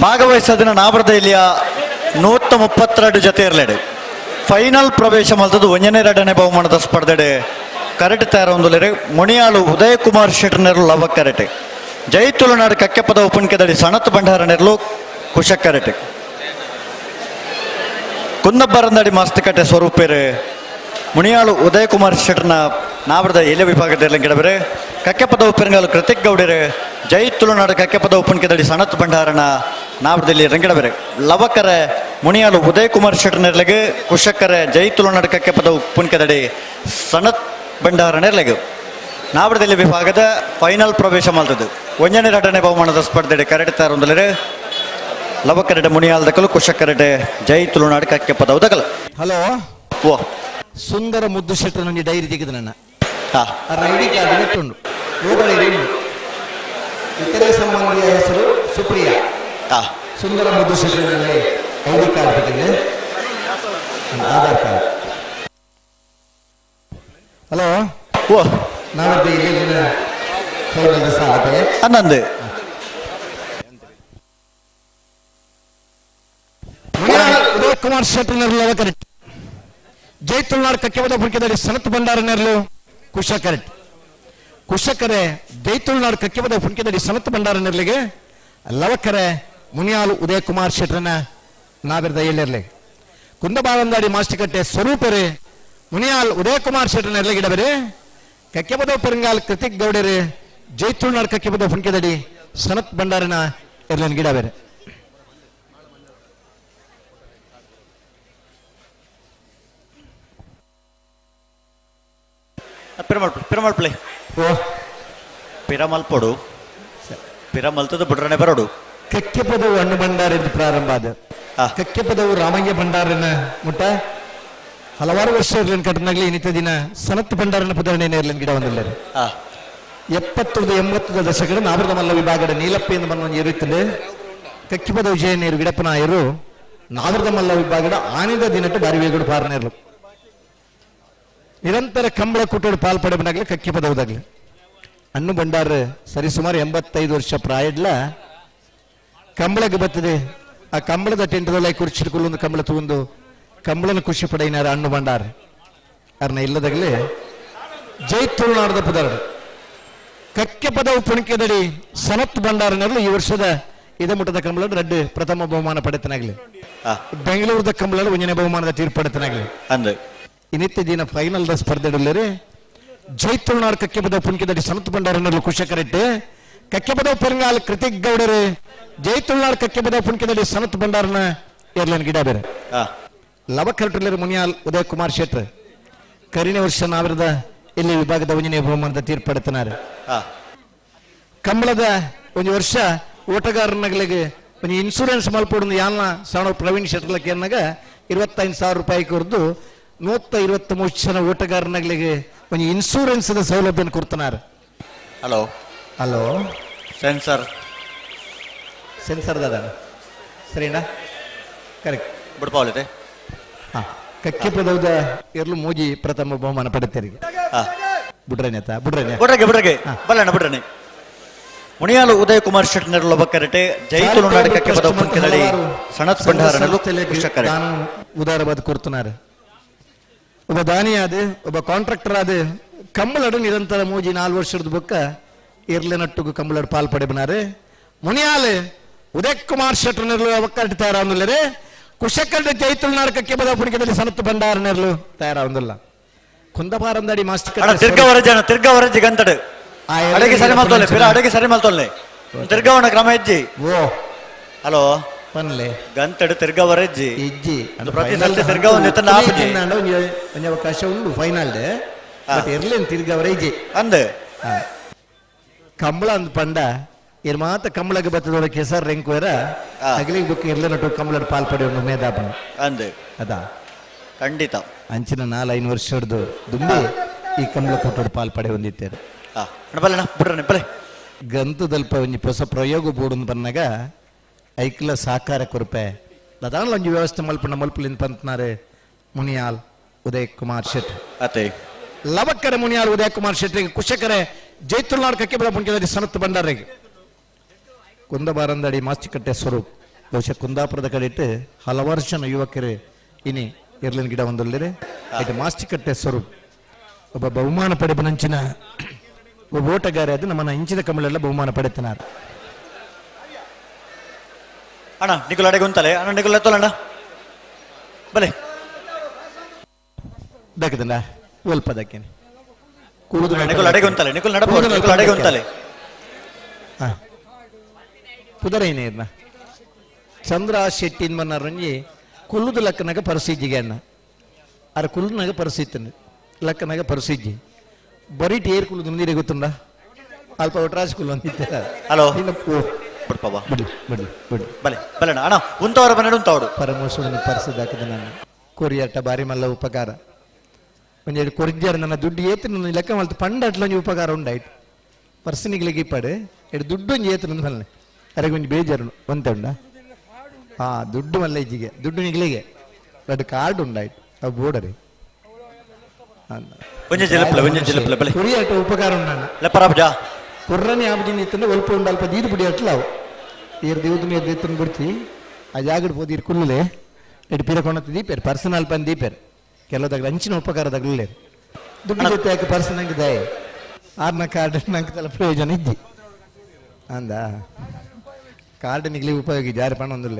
ಭಾಗವಹಿಸದಿನ ನಾಬ್ರದೈಲಿಯ 132 ಜೊತೆ ಇರಲೇಡು ಫೈನಲ್ ಪ್ರವೇಶ ಮಲ್ತದ್ದು 1ನೇ 2ನೇ ಬಹುಮಾನದ ಸ್ಪರ್ಧೆಡೆ ಕರೆಟ್ ತಯಾರೊಂದುಲೇರೆ ಮುಣಿಯಾಳು ಉದಯ್ ಕುಮಾರ್ ಶೆಟ್ಟರ್ನೆರಲು ಲವ ಕರೆಟೆ ಜೈ ತುಳುನಾಡು ಕಕ್ಕೆಪದ ಉಪನ್ಕೆದಡಿ ಸಣತ್ ಭಂಡಾರ ನೆರಲು ಕುಶ ಕರೆಟೆ ಕುಂದಬ್ಬರಂದಡಿ ಮಾಸ್ತಕಟ್ಟೆ ಸ್ವರೂಪೇರು ಮುಣಿಯಾಳು ಉದಯ್ ಕುಮಾರ್ ಶೆಟ್ಟರ್ನ ನಾಬ್ರದ ಎಲೆ ವಿಭಾಗದಲ್ಲಿ ಗಿಡಬರೆ ಕಕ್ಕೆಪದ ಉಪ್ಪಿರಂಗಾಲು ಕೃತಿಕ್ ಗೌಡರು ಜೈ ತುಳುನಾಡು ಕಕ್ಕೆಪದ ಉಪ್ಪನ್ಕೆದಡಿ ಸಣತ್ ಭಂಡಾರನ ನಾಬ್ರದಲ್ಲಿ ರಂಗಿಡಬೆರೆ ಲವಕರೆ ಮುಣಿಯಾಳು ಉದಯ್ ಕುಮಾರ್ ಶೆಟ್ಟರ್ನೆರ್ಲೆಗೆ ಕುಶಕರೆ ಜೈ ತುಳುನಾಡು ಕಕ್ಕೆಪದ ಉಪ್ಪನ್ಕೆದಡಿ ಸಣತ್ ಭಂಡಾರ ನೆರ್ಲೆಗೆ ನಾಬ್ರದಲ್ಲಿ ವಿಭಾಗದ ಫೈನಲ್ ಪ್ರವೇಶ ಮಾಡ್ತದ್ದು 1ನೇ 2ನೇ ಬಹುಮಾನದ ಸ್ಪರ್ಧೆ ಕರೆಡೆ ತಾರೊಂದಲರೆ ಲವಕರೆಡೆ ಮುಣಿಯಾಲ್ ದಕಲು ಕುಶಕರೆಡೆ ಜೈ ತುಳುನಾಡು ಕಕ್ಕೆಪದ ಉದಕಲು. ಹಲೋ ಓ ಸುಂದರ ಮುದ್ದು ಶೆಟ್ಟರ್ ನನಗೆ ಡೈರಿ ತೆಗೆದು ನನ್ನ ಐಡಿ ಕಾರ್ಡ್ ಇಟ್ಟುಂಡು ಇತರೆ ಸಂಬಂಧಿಯ ಹೆಸರು ಸುಪ್ರಿಯಾ. ಸುಂದರ ಮುದ್ದು ಶೆಟ್ಟರ್ ಐಡಿ ಕಾರ್ಡ್ ತೆಗೆದು ಆಧಾರ್ ಕಾರ್ಡ್. ಹಲೋ ಓ ನಾವದ್ದು ಇಲ್ಲಿ ಸಾಗತ್ತೆ ಅನ್ನಂದು ಉದಯ್ ಕುಮಾರ್ ಶೆಟ್ಟರ್ ಕರೆಕ್ಟ್. ಜೈ ತುಳುನಾಡು ಕಕ್ಕೆಬದ ಪುಣಕೆದಡಿ ಸನತ್ ಭಂಡಾರ ನೆರಳು ಕುಶ ಕರೆಕ್ಟ್. ಕುಶಕರೆ ಜೈ ತುಳುನಾಡು ಕಕ್ಕೆಬದ ಪುಣಕೆದಡಿ ಸನತ್ ಭಂಡಾರ ನೆರಳಿಗೆ ಲವಕರೆ ಮುನಿಯಾಲು ಉದಯ್ ಕುಮಾರ್ ಶೆಟ್ಟರ್ನ ನಾವಿರದ ಎಳ್ಳಿರ್ಲಿ. ಕುಂದಬಾವಂದಾಡಿ ಮಾಸ್ಟಿಕಟ್ಟೆ ಸ್ವರೂಪರೇ ಮುನಿಯಾಲ್ ಉದಯ್ ಕುಮಾರ್ ಶೆಟ್ಟರ್ನ ಎರ್ಲಿಗಿಡಬರೆ ಕಕ್ಕೆಬದ ಪೆರಂಗಾಲ್ ಕೃತಿಕ್ ಗೌಡರೆ ಜೈ ತುಳುನಾಡು ಕಕ್ಕೆಬದ ಪುಣಕೆದಡಿ ಸನತ್ ಭಂಡಾರನ ಎರ್ಲನ್ ಗಿಡಬೇರೆ. ಪಿರಮಲ್ಪಲೆ ಪಿರಮಲ್ಪೊಡು ಪಿರಮಲ್ತದ ಬುಡ್ರನೆ ಬರೋಡು. ಕಕ್ಕೆಪದವು ಅಣ್ಣು ಭಂಡಾರ ಪ್ರಾರಂಭ ಆದ ಕಕ್ಕೆಪದವು ರಾಮಯ್ಯ ಭಂಡಾರನ ಮುಟ್ಟ ಹಲವಾರು ವರ್ಷ ಇರ್ಲಿನ ಕಟ್ಟನಾಗ್ಲಿ ಇನ್ನಿತ ದಿನ ಸನತ್ ಭಂಡಾರನ ಪುದರಣೆ ಇರ್ಲಿನ ಗಿಡ ಒಂದಿಲ್ಲ. 70 80 ದಶಕದ ನಾಬ್ರದ ಮಲ್ಲ ವಿಭಾಗದ ನೀಲಪ್ಪ ಎಂದು ಬಂದ ಇರುತ್ತದೆ ಕಕ್ಕಿಪದ ವಿಜಯ ನೀರು ಗಿಡಪ್ಪನಾಯರು ನಾಬ್ರದ ಮಲ್ಲ ವಿಭಾಗದ ಆನಿದ ದಿನಟ್ಟು ಬಾರಿ ವೇಗಡು ಪಾರನೇರ್ಲು ನಿರಂತರ ಕಂಬಳ ಕೂಟೋಡು ಪಾಲ್ಪಡೆಬನಾಗಲಿ ಕಕ್ಕಿಪದವುದಾಗಲಿ. ಅಣ್ಣು ಭಂಡಾರ ಸರಿಸುಮಾರು 85 ವರ್ಷ ಪ್ರಾಯಡ್ಲ ಕಂಬಳಕ್ಕೆ ಬರ್ತದೆ. ಆ ಕಂಬಳದ ಟೆಂಟದಲ್ಲ ಕುರ್ಚಿಡ್ಕೊಳ್ಳೊಂದು ಕಂಬಳ ತಗೊಂಡು ಕಂಬಳನ ಖುಷಿ ಪಡೆಯಿನಾರ ಅಣ್ಣು ಭಂಡಾರ ಅರ್ನ ಇಲ್ಲದಾಗಲೇ ಜೈ ತುಳುನಾಡದ ಪದಾರ್ಥ ಕಕ್ಕೆ ಪದವು ಪುಣಕೆದಡಿ ಸನತ್ ಭಂಡಾರನಲ್ಲಿ ಈ ವರ್ಷದ ಇದಮುಟ್ಟದ ಕಂಬಳ ರಡ್ಡು ಪ್ರಥಮ ಬಹುಮಾನ ಪಡೆತನಾಗಲಿ. ಬೆಂಗಳೂರದ ಕಂಬಳ ಒಂದನೇ ಬಹುಮಾನದ ತೀರ್ಪು ಪಡೆತನಾಗಲಿ. ಅಂದ್ರೆ ಇನ್ನಿತ್ಯ ದಿನ ಫೈನಲ್ the ಸ್ಪರ್ಧೆಡಲ್ಲರೆ ಜೈ ತುಳುನಾಡು ಕಕ್ಕೆ ಪದ ಪುಣಕೆದಡಿ ಸನತ್ ಭಂಡಾರನಲ್ಲಿ ಕುಶಕರೆಟ್ಟೆ ಕಕ್ಕೆಪದವು ಪೆರಂಗಾಲ್ ಕೃತಿಕ್ ಗೌಡರು ಜೈ ತುಳುನಾಡ್ ಕಕ್ಕೆಪದವು ಪುಣ್ಕೆದಡಿ ಸನತ್ ಭಂಡಾರನ ಏರ್ಲೇನ್ ಗಿಡ ಬೇರೆ. ಲವಕರಟುಲ್ಲರು ಮುನಿಯಾಲ್ ಉದಯ್ ಕುಮಾರ್ ಶೆಟ್ರ್ ಕರಿನ ವರ್ಷ ನಾವಿರದ ಇಲ್ಲಿ ವಿಭಾಗದ ಒಂಜನೇ ಬಹುಮಾನದ ತೀರ್ಪಡುತ್ತಿದ್ದಾರೆ. ಕಂಬಳದ ಒಂದು ವರ್ಷ ಓಟಗಾರನಗಳಿಗೆ ಒಂದು ಇನ್ಶೂರೆನ್ಸ್ ಮಲ್ಪೊಡು ಯಾನ ಸಣ್ಣ ಪ್ರವೀಣ್ ಶೆಟ್ಟರ್ಲಕ್ಕೆ ಅನ್ನಾಗ 25,000 ರೂಪಾಯಿ ಕೊರ್ದು 123 ಜನ ಓಟಗಾರನಗಳಿಗೆ ಒಂದು ಇನ್ಶೂರೆನ್ಸ್ ಸೌಲಭ್ಯ ಕೊಡ್ತಾರ. ಹಲೋ ಹಲೋ ಸೆನ್ಸರ್ ಸೆನ್ಸರ್ ದಾದ ಸರಿನಾ? ಕರೆಕ್ಟ್ ಬಿಡ್ಪಾವಲಿದೆ. ಹಾ ಕಕ್ಕೆಪದೌದ ಎರ್ಲು ಮೂಜಿ ಪ್ರಥಮ ಬಹುಮಾನ ಪಡೆತೇರಿಗೆ. ಬುಡ್ರನೆ ಆತ ಬುಡ್ರನೆ ಬುಡ್ರಗೆ ಬುಡ್ರಗೆ ಬಲ್ಲಣ್ಣ ಬುಡ್ರನೆ. ಮುನಿಯಾಲು ಉದಯ್ ಕುಮಾರ್ ಶೆಟ್ಟಿ ನೆರಳು ಬಕ್ಕರಟೆ ಜೈ ತುಳುನಾಡು ಕಕ್ಕೆಪದವು ಪುಣ್ಕೆದಡಿ ಸಣತ್ ಭಂಡಾರನಲು ಕುಶಕರೆ ಉದಾರವಾದ ಕೊಡ್తున్నారు. ಒಬ್ಬ ದಾನಿಯಾದ ಒಬ್ಬ ಕಾಂಟ್ರಾಕ್ಟರ್ ಆದ ಕಂಬಳಡು ನಿರಂತರ ಮೂಜಿ 4 ವರ್ಷದ ಬೊಕ್ಕ ಇರ್ಲೆ ನಟ್ಟುಗು ಕಂಬಳಡು ಪಾಲ್ ಪಡೆಬನಾರು. ಮುನಿಯಾಲು ಉದಯ್ ಕುಮಾರ್ ಶೆಟ್ಟರ್ ನೆರಳು ಒಕ್ಕರಟೆ ತಯಾರಾಗುಲ್ಲರೆ ಕುಶಕರಟೆ ಜೈ ತುಳುನಾಡು ಕಕ್ಕೆಪದವು ಪುಣ್ಕೆದಡಿ ಸನತ್ ಭಂಡಾರ ನೆರಳು ತಯಾರಾಗುದಿಲ್ಲ. ಕುಂದಪಾರಂದಡಿ ಮಾಸ್ಟರ್ ತಿರ್ಗವರಜನ ತಿರ್ಗವರಜಿ ಗಂತಡು ಅಡಗೆ ಸರಿ ಮಲ್ತೊಲ್ಲೆ ಪಿರ ಅಡಗೆ ಸರಿ ಮಲ್ತೊಲ್ಲೆ ತಿರ್ಗವಣ ಕ್ರಮ ಹೆಜ್ಜಿ. ಓ ಹಲೋ ಪನ್ಲೆ ಗಂತಡು ತಿರ್ಗವರೆಜ್ಜಿ ಹೆಜ್ಜಿ ಪ್ರತಿ ಸಲ ತಿರ್ಗವನ ಎತ್ತನ ಆಪುಜಿ ಒಂಜಿ ಅವಕಾಶ ಉಂಡು ಫೈನಲ್ ಬಟ್ ಎರ್ಲೇನ್ ತಿರ್ಗವರ ಹೆಜ್ಜಿ ಅಂದ್ ಕಂಬಳ ಅಂದ್ ಪಂಡ ಇರ್ ಮಾತ ಕಂಬಳಗೆ ಬತ್ತದೊಳ ಕೆಸರ್ ರೆಂಕುವರ ಅಗಲಿಗೆ ಬುಕ್ ಎರ್ಲೆ ನಟು ಕಂಬಳಡ್ ಪಾಲ್ ಪಡೆಯುವ ಮೇದಾಪನ ಅಂದ್ ಅದಾ ಖಂಡಿತ ಅಂಚಿನ 4-5 ವರ್ಷದ್ದು ದುಂಬಿ ಈ ಕಂಬಳ ಕೊಟ್ಟೋಡು ಪಾಲ್ ಪಡೆ ಹೊಂದಿತ್ತೇನೆ. ಗಂತದಲ್ಪ ಒಂಜಿ ಹೊಸ ಪ್ರಯೋಗ ಬೋಡುಂದು ಬನ್ನಾಗ ಐಕ್ಲ ಸಾಕಾರ ಕೊರಪೆ ದದಾನ ಒಂಜಿ ವ್ಯವಸ್ಥೆ ಮಲ್ಪುನ ಮಲ್ಪುಲಿಂದ ಪಂತನಾರೆ ಮುನಿಯಾಲ್ ಉದಯ್ ಕುಮಾರ್ ಶೆಟ್ಟಿ. ಅತೆ ಲವಕ್ಕರೆ ಮುನಿಯಾಲ್ ಉದಯ್ ಕುಮಾರ್ ಶೆಟ್ಟಿಗೆ ಕುಶಕರೆ ಜೈ ತುಳುನಾಡು ಕಕ್ಕೆಬಲ ಪುಣ್ಯದಲ್ಲಿ ಸನತ್ ಭಂಡಾರಿಗೆ ಕುಂದಬಾರಂದಡಿ ಮಾಸ್ತಿಕಟ್ಟೆ ಸ್ವರೂಪ್ ಬಹುಶಃ ಕುಂದಾಪುರದ ಕಡೆ ಇಟ್ಟು ಹಲವಾರು ಜನ ಯುವಕರು ಇನಿ ಎರ್ಲಿನ ಗಿಡ ಒಂದೊಳ್ಳೆ ಆಯ್ತು. ಮಾಸ್ತಿಕಟ್ಟೆ ಸ್ವರೂಪ್ ಒಬ್ಬ ಬಹುಮಾನ ಪಡೆಬನಂಚಿನ ಒಬ್ಬ ಓಟಗಾರ ಅದು ನಮ್ಮನ್ನ ಇಂಚಿನ ಕಮಲೆಲ್ಲ ಬಹುಮಾನ ಪಡೆತನಾರ. ಅಣ್ಣ ನಿಕುಲ್ ಅಡೆಗೆ ಉಂತಲೆ ಅಣ್ಣ ನಿಕುಲ್ ಎತ್ತೋಲಣ್ಣ ಬಲೆ ದಕ್ಕದಲ್ಲ ಒಲ್ಪ ದಕ್ಕೇನೆ ನಿಕುಲ್ ಅಡೆಗೆ ಉಂತಲೆ ನಿಕುಲ್ ನಡಪ ನಿಕುಲ್ ಅಡೆಗೆ ಉಂತಲೆ ಪುದರೈನೇ ಇರ್ನ ಚಂದ್ರ ಶೆಟ್ಟಿ ಮನ್ನಾರಂಜಿ ಕುಲ್ಲುದು ಲಕ್ಕನಾಗ ಪರಿಸ್ಥಿತಿಗೆ ಅಣ್ಣ ಅರ ಕುಲ್ಲುನಾಗ ಪರಿಸ್ಥಿತಿ ಲಕ್ಕನಾಗ ಪರಿಸ್ಥಿತಿ ಬರೀ ಟೇರ್ ಕುಲ್ಲು ನೀರಿಗೆ ಗೊತ್ತುಂಡ ಅಲ್ಪ ಒಟ್ರಾಜ್ ಕುಲ್ಲು ಅಂತಿದ್ದ. ಹಲೋ ಬಿಡಿ ಬಿಡಿ ಬಿಡಿ ಬಲೆ ಬಲೆಣ್ಣ ಅಣ್ಣ ಉಂತವರ ಬನ್ನಿ ಉಂತವಡು ಪರಮೇಶ್ವರನ ಪರಿಸ್ಥಿತಿ ನಾನು ಕೊರಿಯಾಟ ಬಾರಿ ಮಲ್ಲ ಉಪಕಾರ ಒಂಜೆರಡು ಕೊರಿಜ್ಜಾರ ನನ್ನ ದುಡ್ಡು ಏತು ನನ್ನ ಲೆಕ್ಕ ಮಲ್ತು ಪಂಡ ಅಟ್ಲ ಒಂಜಿ ಉಪಕಾರ ಉಂಡಾಯ್ತು ಪರ್ಸನಿಗಳಿಗೆ ಇಪ್ಪಾಡು ಎರಡು ದುಡ್ಡು ಒಂಜಿ ಏತು ನಂದು ಮಲ್ಲೆ ಅರೆಗೆ ಒಂಜಿ ಬೇಜಾರು ಒಂತೆ ಉಂಡ ಹಾ ದುಡ್ಡು ಮಲ್ಲ ಇಜ್ಜಿಗೆ ದುಡ್ಡು ನಿಗ್ಲಿಗೆ ಅದು ಕಾರ್ಡ್ ಉಂಡಾಯ್ತು ಅವು ಬೋಡರಿ ಒಂಜಿ ಜಿಲಪ್ಲೆ ಒಂಜಿ ಜಿಲಪ್ಲೆ ಬಲೆ ಕುರಿಯಾಟ ಉಪಕಾರ ಉಂಡಣ್ಣ ಲೆಪ್ಪರಾಬ್ಜ ಕುರ್ರನೆ ಆಬ್ಜಿನ ಇತ್ತಂದ್ರೆ ಒಲ್ಪ ಉಂಡು ಅಲ್ಪ ದೀದು ಬಿಡಿ ಅಟ್ಲ ಅವು ಈರ್ ದೇವ್ದು ನೀರು ದೇತನ ಬಿಡ್ತಿ ಆ ಜಾಗಡ್ ಪೋದು ಇರ್ ಕುಲ್ಲುಲೆ ಎಡು ಪೀರ ಕೊಣತ್ ದೀಪೇರ್ ಪರ್ಸನಲ್ ಪನ್ ದೀಪೇರ್ ಕೆಲವದಾಗ ಅಂಚಿನ ಉಪಕಾರ ತಗಲೇ ದುಡ್ಡು ಜೊತೆ ಯಾಕೆ ಪರ್ಸನ್ ಹಂಗೆ ದಯ ಆರ್ನ ಕಾರ್ಡ್ ನಂಗೆ ತಲ ಪ್ರಯೋಜನ ಇದ್ದಿ ಅಂದ ಕಾರ್ಡ್ ನಿಗ್ಲಿ ಉಪಯೋಗ ಜಾರಿ ಪಣ ಒಂದಿಲ್ಲ.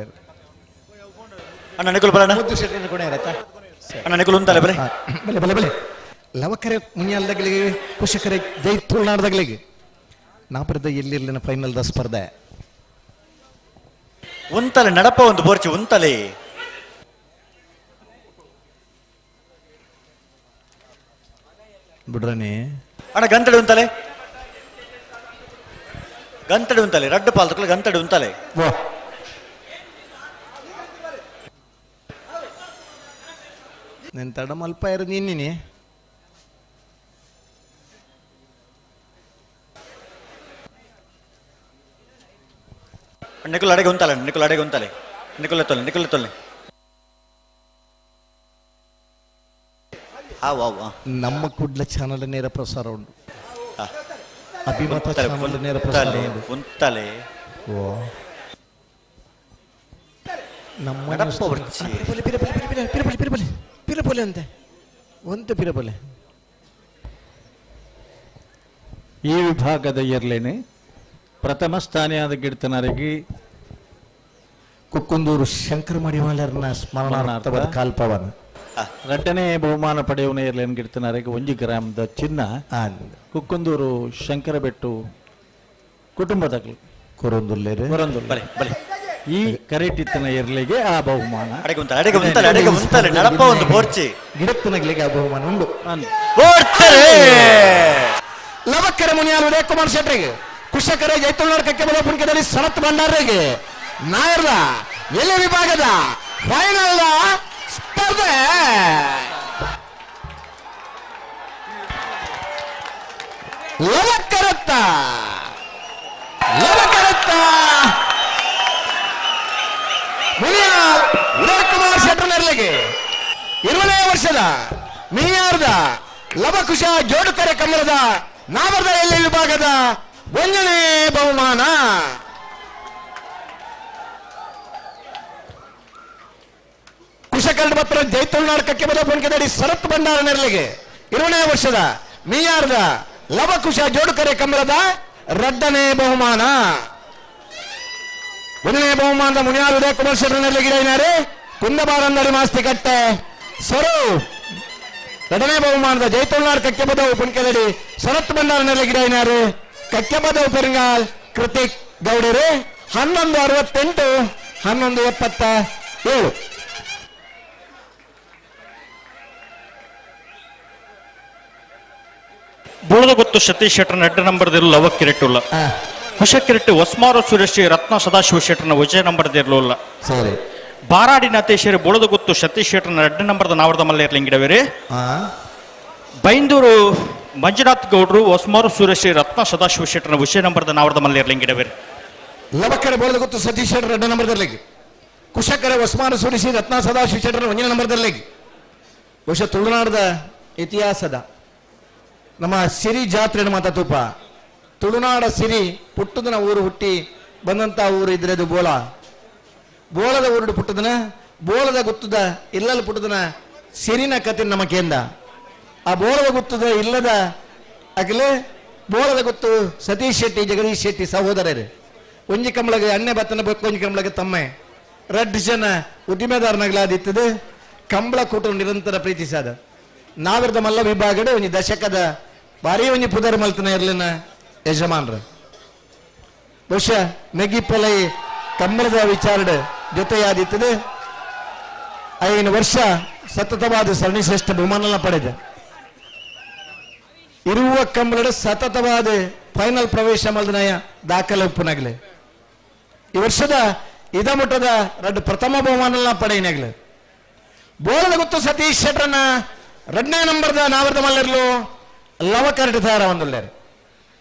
ಅಣ್ಣ ನಿಕುಲ್ ಬರಣ್ಣ ಮುದ್ದು ಶೆಟ್ಟಿನ ಕೊನೆ ಇರತ್ತಾ ಅಣ್ಣ ನಿಕುಲ್ ಉಂತಲೆ ಬಲೆ ಬಲೆ ಬಲೆ ಬಲೆ ಲವಕರೆ ಮುನಿಯಲ್ದಗಳಿಗೆ ಕುಶಕರೆ ಜೈ ತುಳುನಾಡ್ದಗಳಿಗೆ ನಾಪರದ ಎಲ್ಲಿರ್ಲಿನ ಫೈನಲ್ the ಸ್ಪರ್ಧೆ ಉಂತಲೆ ನಡಪ ಒಂದು ಬೋರ್ಚಿ ಉಂತಲೆ ಬಿಡ್ರನಿ ಅಣ್ಣ ಗಂತಡಿ ಉಂತಲೆ ಗಂತಡಿ ಉಂತಲೆ ರಡ್ಡು ಪಾಲ್ತಕ್ಕಲ್ಲ ಗಂತಡಿ ಉಂತಲೆ ನನ್ನ ತಡ ಮಲ್ಪ ಇರೋದು ನಿನ್ನಿನಿ ನಿಕುಲ್ ಅಡೆಗೆ ಉಂತಲೆ ನಿಕುಲ್ ಅಡೆಗೆ ಉಂತಲೆ ನಿಕುಲ್ ಎತ್ತೊಲ್ಲೆ ನಿಕುಲ್ ಎತ್ತೊಲ್ಲೆ ನಮ್ಮ ಕುಡ್ಲ ಚಾನಲ್ ನೇರ ಪ್ರಸಾರ ಉಂಟು ಅಭಿಮತ ಚಾನಲ್ ನೇರ ಪ್ರಸಾರ ಉಂಟು ಉಂತಲೆ ಓ ನಮ್ಮ ಪಿರಪೊಲೆ ಪಿರಪೊಲೆ ಅಂತೆ ಒಂತೆ ಪಿರಪೊಲೆ. ಈ ವಿಭಾಗದ ಎರ್ಲೇನೆ ಪ್ರಥಮ ಸ್ಥಾನಿಯಾದ ಗಿಡ್ತನರಿಗೆ ಕುಕ್ಕುಂದೂರು ಶಂಕರ ಮಡಿವಾಳರನ್ನ ಸ್ಮರಣಾರ್ಥವಾದ ಕಾಲ್ಪವನ ರಡ್ಡನೇ ಬಹುಮಾನ ಪಡೆಯುವನ ಎರ್ಲೇನ್ ಗಿಡ್ತನರಿಗೆ 1 ಗ್ರಾಮದ ಚಿನ್ನ ಕುಕ್ಕುಂದೂರು ಶಂಕರಬೆಟ್ಟು ಕುಟುಂಬದಕಲು ಕೊರೊಂದುಲ್ಲೇರು ಕೊರೊಂದುಲ್ಲೆ ಬಲೆ ಈ ಕರೆಟಿತ್ತನ ಎರ್ಲೆಗೆ ಆ ಬಹುಮಾನ. ಅಡೆಗೆ ಉಂತಲೆ, ಅಡೆಗೆ ಉಂತಲೆ, ಅಡೆಗೆ ಉಂತಲೆ, ನಡಪ ಒಂದು ಬೋರ್ಚಿ. ಗಿಡತ್ತನಗ್ಲಿಗೆ ಆ ಬಹುಮಾನ ಉಂಡು. ಬೋರ್ಚರೆ. ಲವಕ್ಕರೆ ಮುನಿಯಾಲ್ ಉದಯ ಕುಮಾರ್ ಶೆಟ್ಟರಿಗೆ, ಕುಶಕರೆ ಜೈತುಲ್ನಾಡ್ ಕಕ್ಕೆ ಪುಣ್ಕದಲ್ಲಿ ಸನತ್ ಭಂಡಾರಿಗೆ ನಾಯರ್ದ ಎಲೆ ವಿಭಾಗದ ಫೈನಲ್ ಸ್ಪರ್ಧೆ. ಲವಕ್ಕರತ್ತ ಲವಕರತ್ತ ಮುನಿಯಾಲ್ ಉದಯ ಕುಮಾರ್ ಶೆಟ್ಟರ್ನರ್ಲಿಗೆ 20ನೇ ವರ್ಷದ ಮಿಯಾರ್ದ ಲವಕುಶ ಜೋಡುಕರೆ ಕಮಲದ ನಾವರ್ದ ಎಲ್ಲಿ ವಿಭಾಗದ 1ನೇ ಬಹುಮಾನ. ಕುಶಕರಣ ಪತ್ರ ಜೈತುಲ್ನಾಡ್ ಕಕ್ಕೆ ಬದ ಪುಣ್ಕದಡಿ ಶರತ್ ಭಂಡಾರ ನೆರಳಿಗೆ 20ನೇ ವರ್ಷದ ಮಿಯಾರ್ದ ಲವಕುಶ ಜೋಡುಕರೆ ಕಮಲದ 2ನೇ ಬಹುಮಾನ. 1ನೇ ಬಹುಮಾನದ ಮುನಿಯಾಲ್ ಉದಯ ಕುಮಾರ್ ಶೆಟ್ಟರ್ ನೆರಳಿಗೆ ಗಿಡೈನಾರೆ ಕುಂದಬಾರಂದಡಿ ಮಾಸ್ತಿ ಕಟ್ಟೆ ಸ್ವರೂಪ್. 2ನೇ ಬಹುಮಾನದ ಜೈತುಲ್ನಾಡ್ ಕಕ್ಕೆಬದವು ಪುಣ್ಕದಡಿ ಶರತ್ ಭಂಡಾರ ನೆರಳಿಗೆ ಗಿಡೈನಾರು ಕಕ್ಕೆಬದವು ಪೆರಂಗಾಲ್ ಕೃತಿಕ್ ಗೌಡರು. 11:68 11:77. ಬೋಳದಗೊತ್ತು ಸತೀಶ್ ಶೆಟ್ಟರ್ನ 2 ನಂಬರ್ದಿರಲು ಲವ ಕಿರೆಟುಲ್ಲ. ಕುಶ ಕಿರೆಟ್ಟು ಹೊಸ್ಮಾರು ಸುರೇಶ್ ರತ್ನ ಸದಾಶಿವ ಶೆಟ್ಟರ್ನ ವಿಜಯ ನಂಬರ್ದಿರಲಿಲ್ಲ. ಸರಿ. ಬಾರಾಡಿ ನಾತೇಶ್ವರಿ ಬೋಳದಗೊತ್ತು ಸತೀಶ್ ಶೆಟ್ಟರ್ನ 2 ನಂಬರ್ದ ನಾವರ್ದ ಮಲ್ಲೇರ್ಲಿಂಗಿಡವೇರಿ. ಬೈಂದೂರು ಮಂಜುನಾಥ್ ಗೌಡ್ರು ಹೊಸ್ಮಾರು ಸುರೇಶ್ ರತ್ನ ಸದಾಶಿವ ಶೆಟ್ಟರ್ನ ವಿಜಯ ನಂಬರ್ದ ನಾವರ್ದ ಮಲ್ಲೇರ್ಲಿಂಗಿಡವೇರಿ. ಲವಕರೆ ಬೋಳದಗೊತ್ತು ಸತೀಶ್ ಶೆಟ್ಟರ್ 2 ನಂಬರ್ದಲ್ಲಿ, ಕುಶಕರೆ ಹೊಸ್ಮಾರು ಸುರೇಶ್ ರತ್ನ ಸದಾಶಿವ ಶೆಟ್ಟರ್ನ 1 ನಂಬರ್ದಲ್ಲಿ. ಬಹುಶಃ ತುಳುನಾಡದ ಇತಿಹಾಸದ ನಮ್ಮ ಸಿರಿ ಜಾತ್ರೆ ಮಾತಾ ತೂಪ ತುಳುನಾಡ ಸಿರಿ ಪುಟ್ಟದನ ಊರು ಹುಟ್ಟಿ ಬಂದಂಥ ಊರು ಇದ್ರೆ ಅದು ಬೋಳ. ಬೋಳದ ಊರುಡು ಪುಟ್ಟದನ ಬೋಳದ ಗುತ್ತದ ಇಲ್ಲಲ್ಲಿ ಪುಟ್ಟದನ ಸಿರಿನ ಕತೆ ನಮ್ಮ ಕೇಂದ್ರ. ಆ ಬೋಳದ ಗುತ್ತದ ಇಲ್ಲದ ಅಗಲೇ ಬೋಳದ ಗುತ್ತು ಸತೀಶ್ ಶೆಟ್ಟಿ ಜಗದೀಶ್ ಶೆಟ್ಟಿ ಸಹೋದರರು. ಒಂಜಿ ಕಂಬಳಗೆ ಅಣ್ಣೆ ಬತ್ತನ ಬೇಕು, ಒಂಜಿ ಕಂಬಳಗೆ ತಮ್ಮೆ. 2 ಜನ ಉದ್ದಿಮೆದಾರನಾಗಲಾದಿತ್ತದೆ. ಕಂಬಳ ಕೂಟ ನಿರಂತರ ಪ್ರೀತಿಸಾದ ನಾವಿರದ ಮಲ್ಲ ವಿಭಾಗಡೆ ಒಂಜಿ ದಶಕದ ಭಾರಿ ಒಂಜಿ ಪುದರ್ ಮಲ್ತನ ಇರ್ಲಿನ ಯಜಮಾನ್ರ. ಬಹುಶಃ ಮೆಗಿಪಲೈ ಕಂಬಳದ ವಿಚಾರಡ ಜೊತೆಯಾದಿತ್ತದೆ. 5 ವರ್ಷ ಸತತವಾದ ಸರಣಿಶ್ರೇಷ್ಠ ಬಹುಮಾನ ಪಡೆದ ಇರುವ ಕಂಬಳದ ಸತತವಾದ ಫೈನಲ್ ಪ್ರವೇಶ ಮಲ್ದನಯ ದಾಖಲೆ ಉಪ್ಪುನಾಗಲೆ. ಈ ವರ್ಷದ ಇದಮುಟ್ಟದ 2 ಪ್ರಥಮ ಬಹುಮಾನ ಪಡೆಯನಾಗಲೆ. ಬೋಳದ ಗೊತ್ತು ಸತೀಶ್ ಶೆಟ್ಟರ್ನ 2ನೇ ನಂಬರ್ದ ನಾವರ್ದ ಮಲ್ಲರ್ಲು ಲವಕರಟ ತಯಾರ ಒಂದುಲ್ಲೇರು.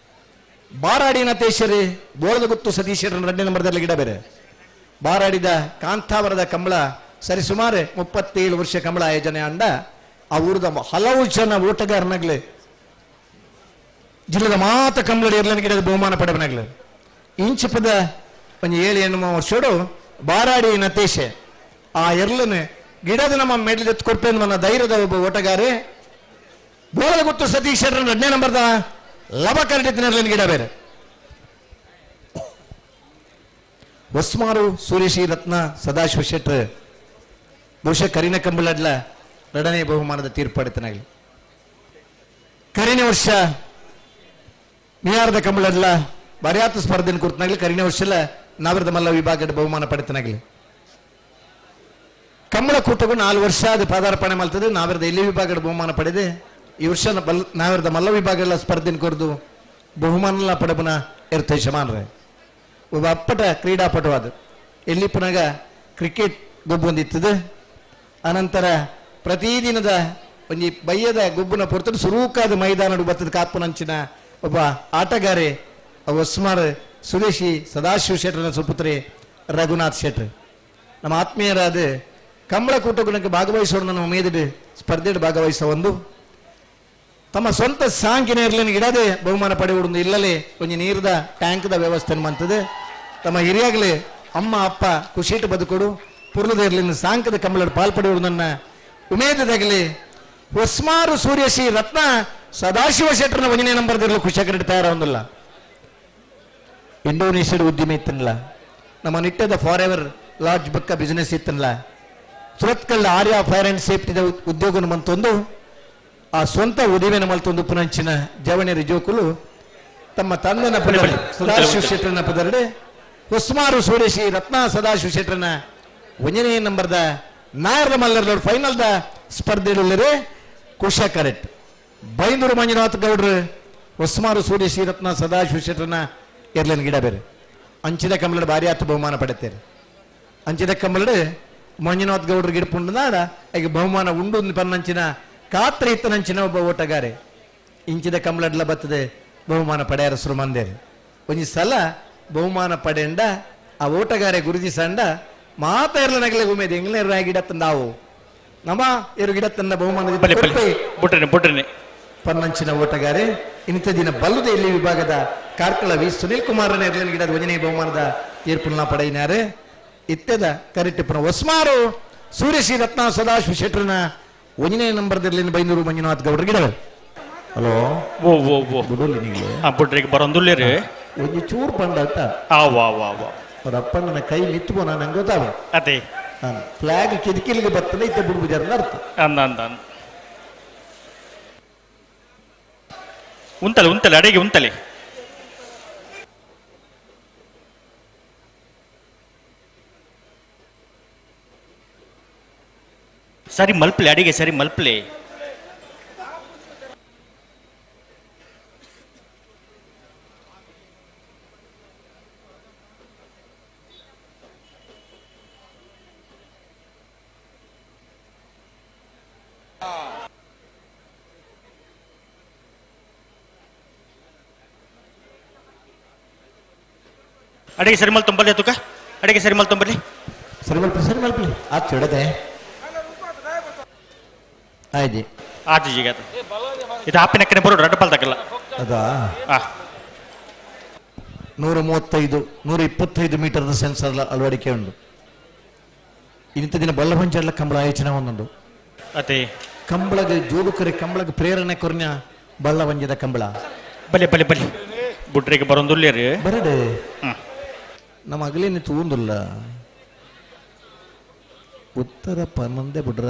ಬಾರಾಡಿನ ತೇಶ್ವರಿ ಬೋಳದ ಗುತ್ತು ಸತೀಶ್ ಶೆಟ್ಟರ್ನ 2ನೇ ನಂಬರ್ದಲ್ಲಿ ಗಿಡ ಬೇರೆ. ಬಾರಾಡಿದ ಕಾಂತಾವರದ ಕಂಬಳ ಸರಿಸುಮಾರು 37 ವರ್ಷ ಕಂಬಳ ಆಯೋಜನೆ ಅಂಡ ಆ ಊರದ ಹಲವು ಜನ ಓಟಗಾರನಾಗ್ಲಿ ಜಿಲ್ಲೆದ ಮಾತ ಕಂಬಳಡಿ ಇರ್ಲನ ಗಿಡದ ಬಹುಮಾನ ಪಡೆವನಾಗ್ಲಿ. ಇಂಚಿಪದ ಒಂದು 7-8 ವರ್ಷೋಡು ಬಾರಾಡಿ ನತೇಶೆ ಆ ಎರ್ಲನೆ ಗಿಡದ ನಮ್ಮ ಮೆಡಲ್ ಎತ್ತು ಕೊಡ್ಪೇನು ನನ್ನ ಧೈರ್ಯದ ಒಬ್ಬ ಓಟಗಾರೆ. ಬೋಳದ ಗುತ್ತು ಸತೀಶ್ ಶೆಟ್ಟರ್ 2ನೇ ನಂಬರ್ದ ಲವ ಕರಡಿತಿನ ಗಿಡ ಬೇರೆ. ಹೊಸ್ಮಾರು ಸೂರ್ಯಶ್ರೀ ರತ್ನ ಸದಾಶಿವ ಶೆಟ್ಟರ್ ಬಹುಶಃ ಕರಿನ ಕಂಬಳಡ್ಲ 2ನೇ ಬಹುಮಾನದ ತೀರ್ಪಡಿತನಾಗಲಿ. ಕರಿನ ವರ್ಷ ಮಿಯಾರದ ಕಂಬಳಡ್ಲ ಬರ್ಯಾತ ಸ್ಪರ್ಧೆನ ಕುರಿತನಾಗಲಿ ಕರಿನ ವರ್ಷ ನಾವರದ ಮಲ್ಲ ವಿಭಾಗದ ಬಹುಮಾನ ಪಡೆತನಾಗಲಿ. ಕಂಬಳ ಕೂಟಗೂ 4 ವರ್ಷ ಅದು ಪಾದಾರ್ಪಣೆ ಮಾಡ್ತದೆ. ನಾವಿರದ ಎಲ್ಲಿ ವಿಭಾಗದ ಬಹುಮಾನ ಪಡೆದೆ. ಈ ವರ್ಷ ನಾವಿರದ ಮಲ್ಲ ವಿಭಾಗ ಎಲ್ಲ ಸ್ಪರ್ಧೆನ ಕೊರದು ಬಹುಮಾನ ಪಡೆಬನ ಇರ್ತ ಯಜಮಾನ್ರೆ. ಒಬ್ಬ ಅಪ್ಪಟ ಕ್ರೀಡಾಪಟು ಅದು. ಎಲ್ಲಿ ಪುನಗ ಕ್ರಿಕೆಟ್ ಗೊಬ್ಬು ಒಂದಿತ್ತದ. ಅನಂತರ ಪ್ರತಿದಿನದ ಒಂಜಿ ಬಯ್ಯದ ಗೊಬ್ಬುನ ಪೊರ್ತುಡು ಸುರೂಕಾದ ಮೈದಾನಡು ಬತ್ತದ ಕಾಪುನಂಚಿನ ಒಬ್ಬ ಆಟಗಾರೆ ಹೊಸ್ಮಾರ್ ಸುರೇಶಿ ಸದಾಶಿವ ಶೆಟ್ಟರ್ನ ಸುಪುತ್ರಿ ರಘುನಾಥ್ ಶೆಟ್ಟರ್. ನಮ್ಮ ಆತ್ಮೀಯರಾದ ಕಂಬಳ ಕೂಟಗುಣಕ್ಕೆ ಭಾಗವಹಿಸೋರು ನಮ್ಮ ಮೇದಿಡು ಸ್ಪರ್ಧೆಡು ಭಾಗವಹಿಸೋ ಒಂದು ತಮ್ಮ ಸ್ವಂತ ಸಾಂಕಿನ ಇರ್ಲಿನ ಗಿಡದೆ ಬಹುಮಾನ ಪಡೆಯುವುದು ಇಲ್ಲಲೇ ಒಂಜಿ ನೀರ್ದ ಟ್ಯಾಂಕ್ದ ವ್ಯವಸ್ಥೆ ಮಂತದೆ. ತಮ್ಮ ಹಿರಿಯಾಗಲಿ ಅಮ್ಮ ಅಪ್ಪ ಖುಷಿಟ್ಟು ಬದುಕೊಡು ಪುರ್ಲದ ಇರ್ಲಿನ ಸಾಂಕದ ಕಂಬಳ ಪಾಲ್ ಪಡೆಯುವುದನ್ನ ಉಮೇದದಾಗಲಿ ಹೊಸ್ಮಾರು ಸೂರ್ಯಶ್ರೀ ರತ್ನ ಸದಾಶಿವ ಶೆಟ್ಟರ್ನ 1ನೇ ನಂಬರ್ದಿರಲು ಖುಷಿಯಾಗಿ ತಯಾರ ಒಂದಿಲ್ಲ. ಇಂಡೋನೇಷ್ಯಾದ ಉದ್ಯಮಿ ಇತ್ತನಲ್ಲ, ನಮ್ಮ ನಿಟ್ಟದ for ever lodge ಬಕ್ಕ ಬಿಸ್ನೆಸ್ ಇತ್ತನಲ್ಲ, ಸುರತ್ಕಲ್ ಆರ್ಯ ಫೈರ್ ಆ್ಯಂಡ್ ಸೇಫ್ಟಿದ ಉದ್ಯೋಗನ ಮಂತೊಂದು ಆ ಸ್ವಂತ ಉದ್ದಿಮೆನ ಮಲ್ತೊಂದು ಪುನಂಚಿನ ಜವಣೆರ ಜೋಕುಲು ತಮ್ಮ ತಂದನ ಪುದರ್ ಸದಾಶಿವ ಶೆಟ್ಟರನ ಪುದರ್ಡೆ ಹೊಸ್ಮಾರು ಸೂರ್ಯಶ್ರೀ ರತ್ನ ಸದಾಶಿವ ಶೆಟ್ಟರನ ಒಂಜನೇ ನಂಬರ್ದ ನಾಯರ್ದ ಮಲ್ಲರ್ದವ್ರು ಫೈನಲ್ದ ಸ್ಪರ್ಧೆಡುಳ್ಳರೆ ಕುಶ ಕರೆಕ್ಟ್ ಬೈಂದೂರು ಮಂಜುನಾಥ್ ಗೌಡ್ರು ಹೊಸ್ಮಾರು ಸೂರ್ಯಶ್ರೀ ರತ್ನ ಸದಾಶಿವ ಶೆಟ್ಟರನ ಎರ್ಲನ್ ಗಿಡ ಬೇರೆ ಅಂಚಿದ ಕಂಬಳಡ್ ಭಾರಿ ಆತು ಬಹುಮಾನ ಪಡೆತೇವೆ ಅಂಚಿದ ಕಂಬಳಡ್ ಮಂಜುನಾಥ್ ಗೌಡ್ರು ಗಿಡಪುಂಡನಾಡ ಈಗ ಬಹುಮಾನ ಉಂಡು ಪನ್ನಂಚಿನ ಕಾತ್ರ ಇತ್ತನಂಚಿನ ಒಬ್ಬ ಓಟಗಾರೆ ಇಂಚಿದ ಕಂಬಳಡ್ಲ ಬತ್ತದೆ ಬಹುಮಾನ ಪಡೆಯರ ಸುರುಮಂದೇರು ಒಂಜಿ ಸಲ ಬಹುಮಾನ ಪಡೆಂಡ ಆ ಓಟಗಾರೆ ಗುರುತಿಸಂಡ ಮಾತ ಇರ್ಲ ನಗಲೆ ಉಮೇದ್ ಎಂಗ್ಲೇರ್ ಗಿಡತ್ತಂದಾವು ನಮ್ಮ ಎರು ಗಿಡತ್ತಂದ ಬಹುಮಾನ ಬಲೆ ಬಲೆ ಬುಡ್ರನೆ ಬುಡ್ರನೆ ಪನ್ನಂಚಿನ ಓಟಗಾರೆ ಇನ್ನಿತ ದಿನ ಬಲ್ಲದ ಇಲ್ಲಿ ವಿಭಾಗದ ಕಾರ್ಕಳ ವಿ ಸುನಿಲ್ ಕುಮಾರ್ ಗಿಡದ ಒಂಜನೇ ಬಹುಮಾನದ ತೀರ್ಪುನ ಪಡೆಯಿನಾರೆ ಇತ್ತೆದ ಕರಿಟಿಪ್ಪನ ಹೊಸ್ಮಾರು ಸೂರ್ಯಶ್ರೀ ರತ್ನ ಸದಾಶಿವ ಶೆಟ್ಟರನ ಒಂಜನೇ ನಂಬರ್ದಲ್ಲಿ ಬೈನೂರು ಮಂಜುನಾಥ್ ಗೌಡ್ರ ಗಿಡವೆ ಹಲೋ ಓ ಓ ಓ ಬುಡೋಲಿ ನೀವು ಆ ಬುಡ್ರಿಗೆ ಬರೋಂದುಲ್ಲೇರಿ ಒಂಜಿ ಚೂರು ಪಂಡ ಆತ ಆ ವಾ ವಾ ವಾ ಅವ್ರ ಅಪ್ಪಣ್ಣನ ಕೈ ಮಿತ್ತು ನಾನು ನಂಗೆ ಗೊತ್ತಾವ ಅದೇ ಫ್ಲಾಗ್ ಕಿಟಕಿಲಿಗೆ ಬರ್ತದೆ ಇತ್ತೆ ಬುಡ್ಬುಜಾರ ಅರ್ಥ ಅಂದ ಅಂದ ಅಂದ ಉಂತಲೆ ಉಂತಲೆ ಅಡೆಗೆ ಉಂತಲೆ ಸರಿ ಮಲ್ಪ್ಲೆ ಅಡಿಗೆ ಸರಿ ಮಲ್ಪ್ಲೆ ಅಡಿಗೆ ಸರಿ ಮಲ್ ತುಂಬಲ್ಲಿ ತುಕ ಅಡಿಗೆ ಸರಿ ಮಲ್ ತುಂಬಲ್ಲಿ ಸರಿ ಮಲ್ಪಲಿ ಸರಿ ಮಲ್ಪಲಿ ಆತು ಹಿಡದೆ ಆಯ್ತು ಆತು ಈಗ ಅದು ಇದು ಆಪಿನಕ್ಕನೆ ಬರೋ ರಡ್ಡ ಪಾಲ್ದಾಕಲ್ಲ ಅದಾ ಆ 135 125 ಮೀಟರ್ದ ಸೆನ್ಸರ್ ಅಳವಡಿಕೆ ಉಂಟು ಇಂಥ ದಿನ ಬಲ್ಲಭಂಚಡ್ಲ ಕಂಬಳ ಆಯೋಜನೆ ಒಂದೊಂದು ಅದೇ ಕಂಬಳಗ ಜೋಡುಕರೆ ಕಂಬಳಗ ಪ್ರೇರಣೆ ಕೊರ್ನ ಬಲ್ಲವಂಜದ ಕಂಬಳ ಬಲೆ ಬಲೆ ಬಲೆ ಬುಡ್ರಿಗೆ ಬರೋಂದುಲ್ಲೇರಿ ಬರಡೆ ಹ್ಮ್. ನಮ್ಮ ಅಗಲೇನೆ ತೂಂದುಲ್ಲ ಉತ್ತರ ಪನ್ನೊಂದೇ ಬುಡ್ರ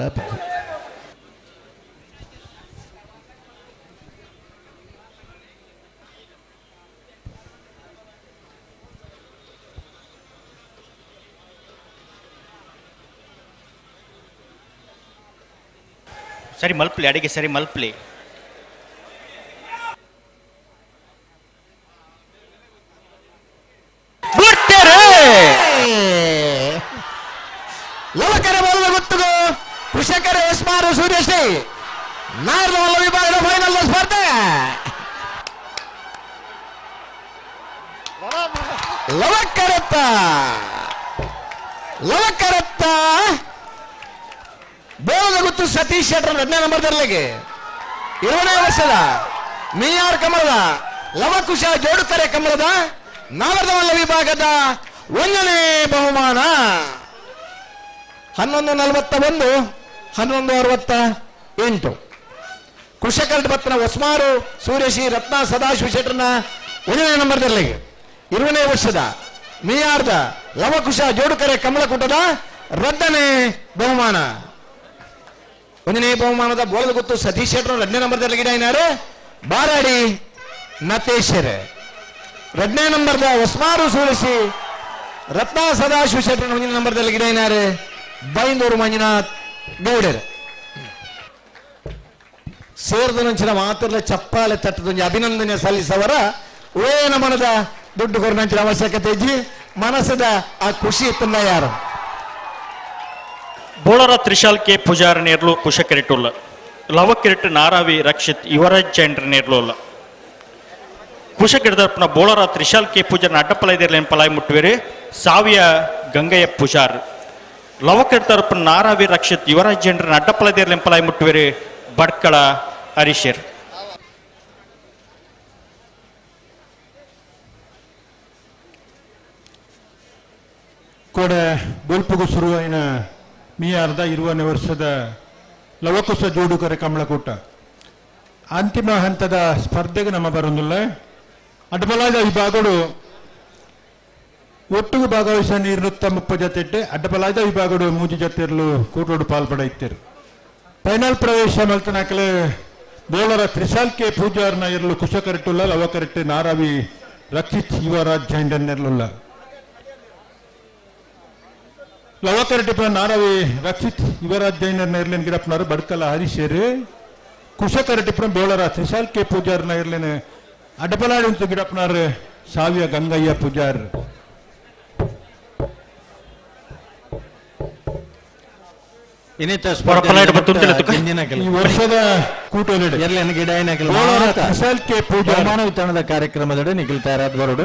ಸರಿ ಮಲ್ಪ್ಲಿ ಅಡಿಗೆ ಸರಿ ಮಲ್ಪ್ಲಿ ಬಿಡ್ತಾರೆ ಲವಕರ ಬಲ್ಲ ಗೊತ್ತುಗೋ ಕೃಷಕರ ಎಸ್ಮಾರು ಸೂರ್ಯಶ್ರೀ ನಾರದ ಮಲ್ಲ ವಿಭಾಗದ ಫೈನಲ್ ಸ್ಪರ್ಧೆ ಲವಕರತ್ತ ಲವಕರತ್ತ ಬೋಲದ ಗುತ್ತು ಸತೀಶ್ ಶೆಟ್ಟರ್ ಎರಡನೇ ನಂಬರ್ದಲ್ಲಿಗೆ 20ನೇ ವರ್ಷದ ಮೀಯಾರ್ ಕಮಲದ ಲವಕುಶ ಜೋಡುಕರೆ ಕಮಲದ ನಾವರ್ದಮಲ್ಲ ವಿಭಾಗದ ಒಂದನೇ ಬಹುಮಾನ 11:41 11:68 ಕೃಷಕರ ಬತ್ನ ಹೊಸ್ಮಾರು ಸೂರ್ಯಶ್ರೀ ರತ್ನ ಸದಾಶಿವ ಶೆಟ್ಟರ್ನ ಒಂದನೇ ನಂಬರ್ದಲ್ಲಿಗೆ 20ನೇ ವರ್ಷದ ಮೀಯಾರ್ದ ಲವಕುಶ ಜೋಡುಕರೆ ಕಮಲಕೂಟದ ರದ್ದನೇ ಬಹುಮಾನ ಒಂದನೇ ಬಹುಮಾನದ ಬೋಳದ ಗೊತ್ತು ಸತೀಶ್ ಶೆಟ್ಟರ್ ಎರಡನೇ ನಂಬರ್ದಲ್ಲಿ ಗಿಡ ಏನಾರು ಬಾರಾಡಿ ನತೇಶರ್ ಎರಡನೇ ನಂಬರ್ದ ಹೊಸ್ಮಾರು ಸೂರಿಸಿ ರತ್ನ ಸದಾಶಿವ ಶೆಟ್ಟರ್ ಒಂದನೇ ನಂಬರ್ದಲ್ಲಿ ಗಿಡ ಏನಾರು ಬೈಂದೂರು ಮಂಜುನಾಥ್ ಗೌಡರ್ ಸೇರಿದ ಮಾತ್ರಲ್ಲ ಚಪ್ಪಾಳೆ ತಟ್ಟದೊಂದು ಅಭಿನಂದನೆ ಸಲ್ಲಿಸವರ ಓ ನಮನದ ದುಡ್ಡು ಕೊರನಂಚಿನ ಅವಶ್ಯಕತೆ ಇಜ್ಜಿ ಮನಸ್ಸದ ಆ ಖುಷಿ ತುಂಬ ಯಾರು ಬೋಳರ ತ್ರಿಶಾಲ್ ಕೆ ಪೂಜಾರ ನೇರ್ಲು ಕುಶ ಕೆರೆಟುಲ್ಲ ಲವ ಕಿರಿಟ್ ನಾರಾವಿ ರಕ್ಷಿತ್ ಯುವರಾಜ್ ಜೈನ್ರ ನೇರ್ಲುಲ್ಲ ಕುಶ ಗಿಡದಪ್ಪನ ಬೋಳರ ತ್ರಿಶಾಲ್ ಕೆ ಪೂಜಾರನ ಅಡ್ಡಪಲೈದಿರ್ಲೇನ್ ಪಲಾಯ್ ಮುಟ್ಟುವೇರಿ ಸಾವಿಯ ಗಂಗಯ್ಯ ಪೂಜಾರ್ ಲವ ಕಿರಿತರಪ್ಪನ ನಾರಾವಿ ರಕ್ಷಿತ್ ಯುವರಾಜ್ ಜೈನ್ರನ್ನ ಅಡ್ಡಪಲೈದಿರ್ಲೇನ್ ಪಲಾಯ್ ಮುಟ್ಟುವೇರಿ ಬಡ್ಕಳ ಹರೀಶರ್ ಕೂಡ ಬೊಲ್ಪುಗು ಶುರುವಾಯಿನ ಮೀ ಅರ್ಧ ಇರುವನೇ ವರ್ಷದ ಲವಕುಶ ಜೋಡುಕರೆ ಕಮಲಕೂಟ ಅಂತಿಮ ಹಂತದ ಸ್ಪರ್ಧೆಗೆ ನಮ್ಮ ಬರೋದಿಲ್ಲ ಅಡ್ಡಬಲಾದ ವಿಭಾಗಗಳು ಒಟ್ಟಿಗೆ ಭಾಗವಹಿಸ ನೀರು ಮುಪ್ಪ ಜೊತೆ ಅಡ್ಡಬಲಾದ ವಿಭಾಗಗಳು ಮೂಜಿ ಜೊತೆ ಇರಲು ಕೂಟೋಡು ಪಾಲ್ಪಡ ಇತ್ತಿರು ಫೈನಲ್ ಪ್ರವೇಶ ಮಲ್ತನಾಕಲೆ ಬೋಳರ ತ್ರಿಶಾಲ್ ಕೆ ಪೂಜಾರ್ನ ಇರಲು ಕುಶಕರೆಟ್ಟುಲ್ಲ ಲವಕರೆಟ್ಟು ನಾರಾವಿ ರಕ್ಷಿತ್ ಯುವರಾಜ್ ಜೈಂಡನ್ ಇರಲಿಲ್ಲ. ಲವಕರೆಟ್ಟು ನಾರಾವಿ ರಕ್ಷಿತ್ ಯುವರಾಜ್ ಜೈನರ್ನ ಇರ್ಲೇನು ಗಿಡಪ್ಪನವರು ಬಡ್ಕಲ ಹರೀಶೇರು. ಕುಶಕರೆಟ್ಟಿಪುರ ಬೋಳರ ತ್ರಿಶಾಲ್ ಕೆ ಪೂಜಾರ್ನ ಇರ್ಲೇನು ಅಡ್ಡಪಲಾಡಿ ಉಂಟು ಗಿಡಪ್ಪನವರು ಸಾವಿಯ ಗಂಗಯ್ಯ ಪೂಜಾರ್. ಈ ವರ್ಷದ ಬಹುಮಾನ ವಿತರಣದ ಕಾರ್ಯಕ್ರಮದಡಿ ನಿಖಿಲ್ ತಯಾರಾದ ಬರೋಡು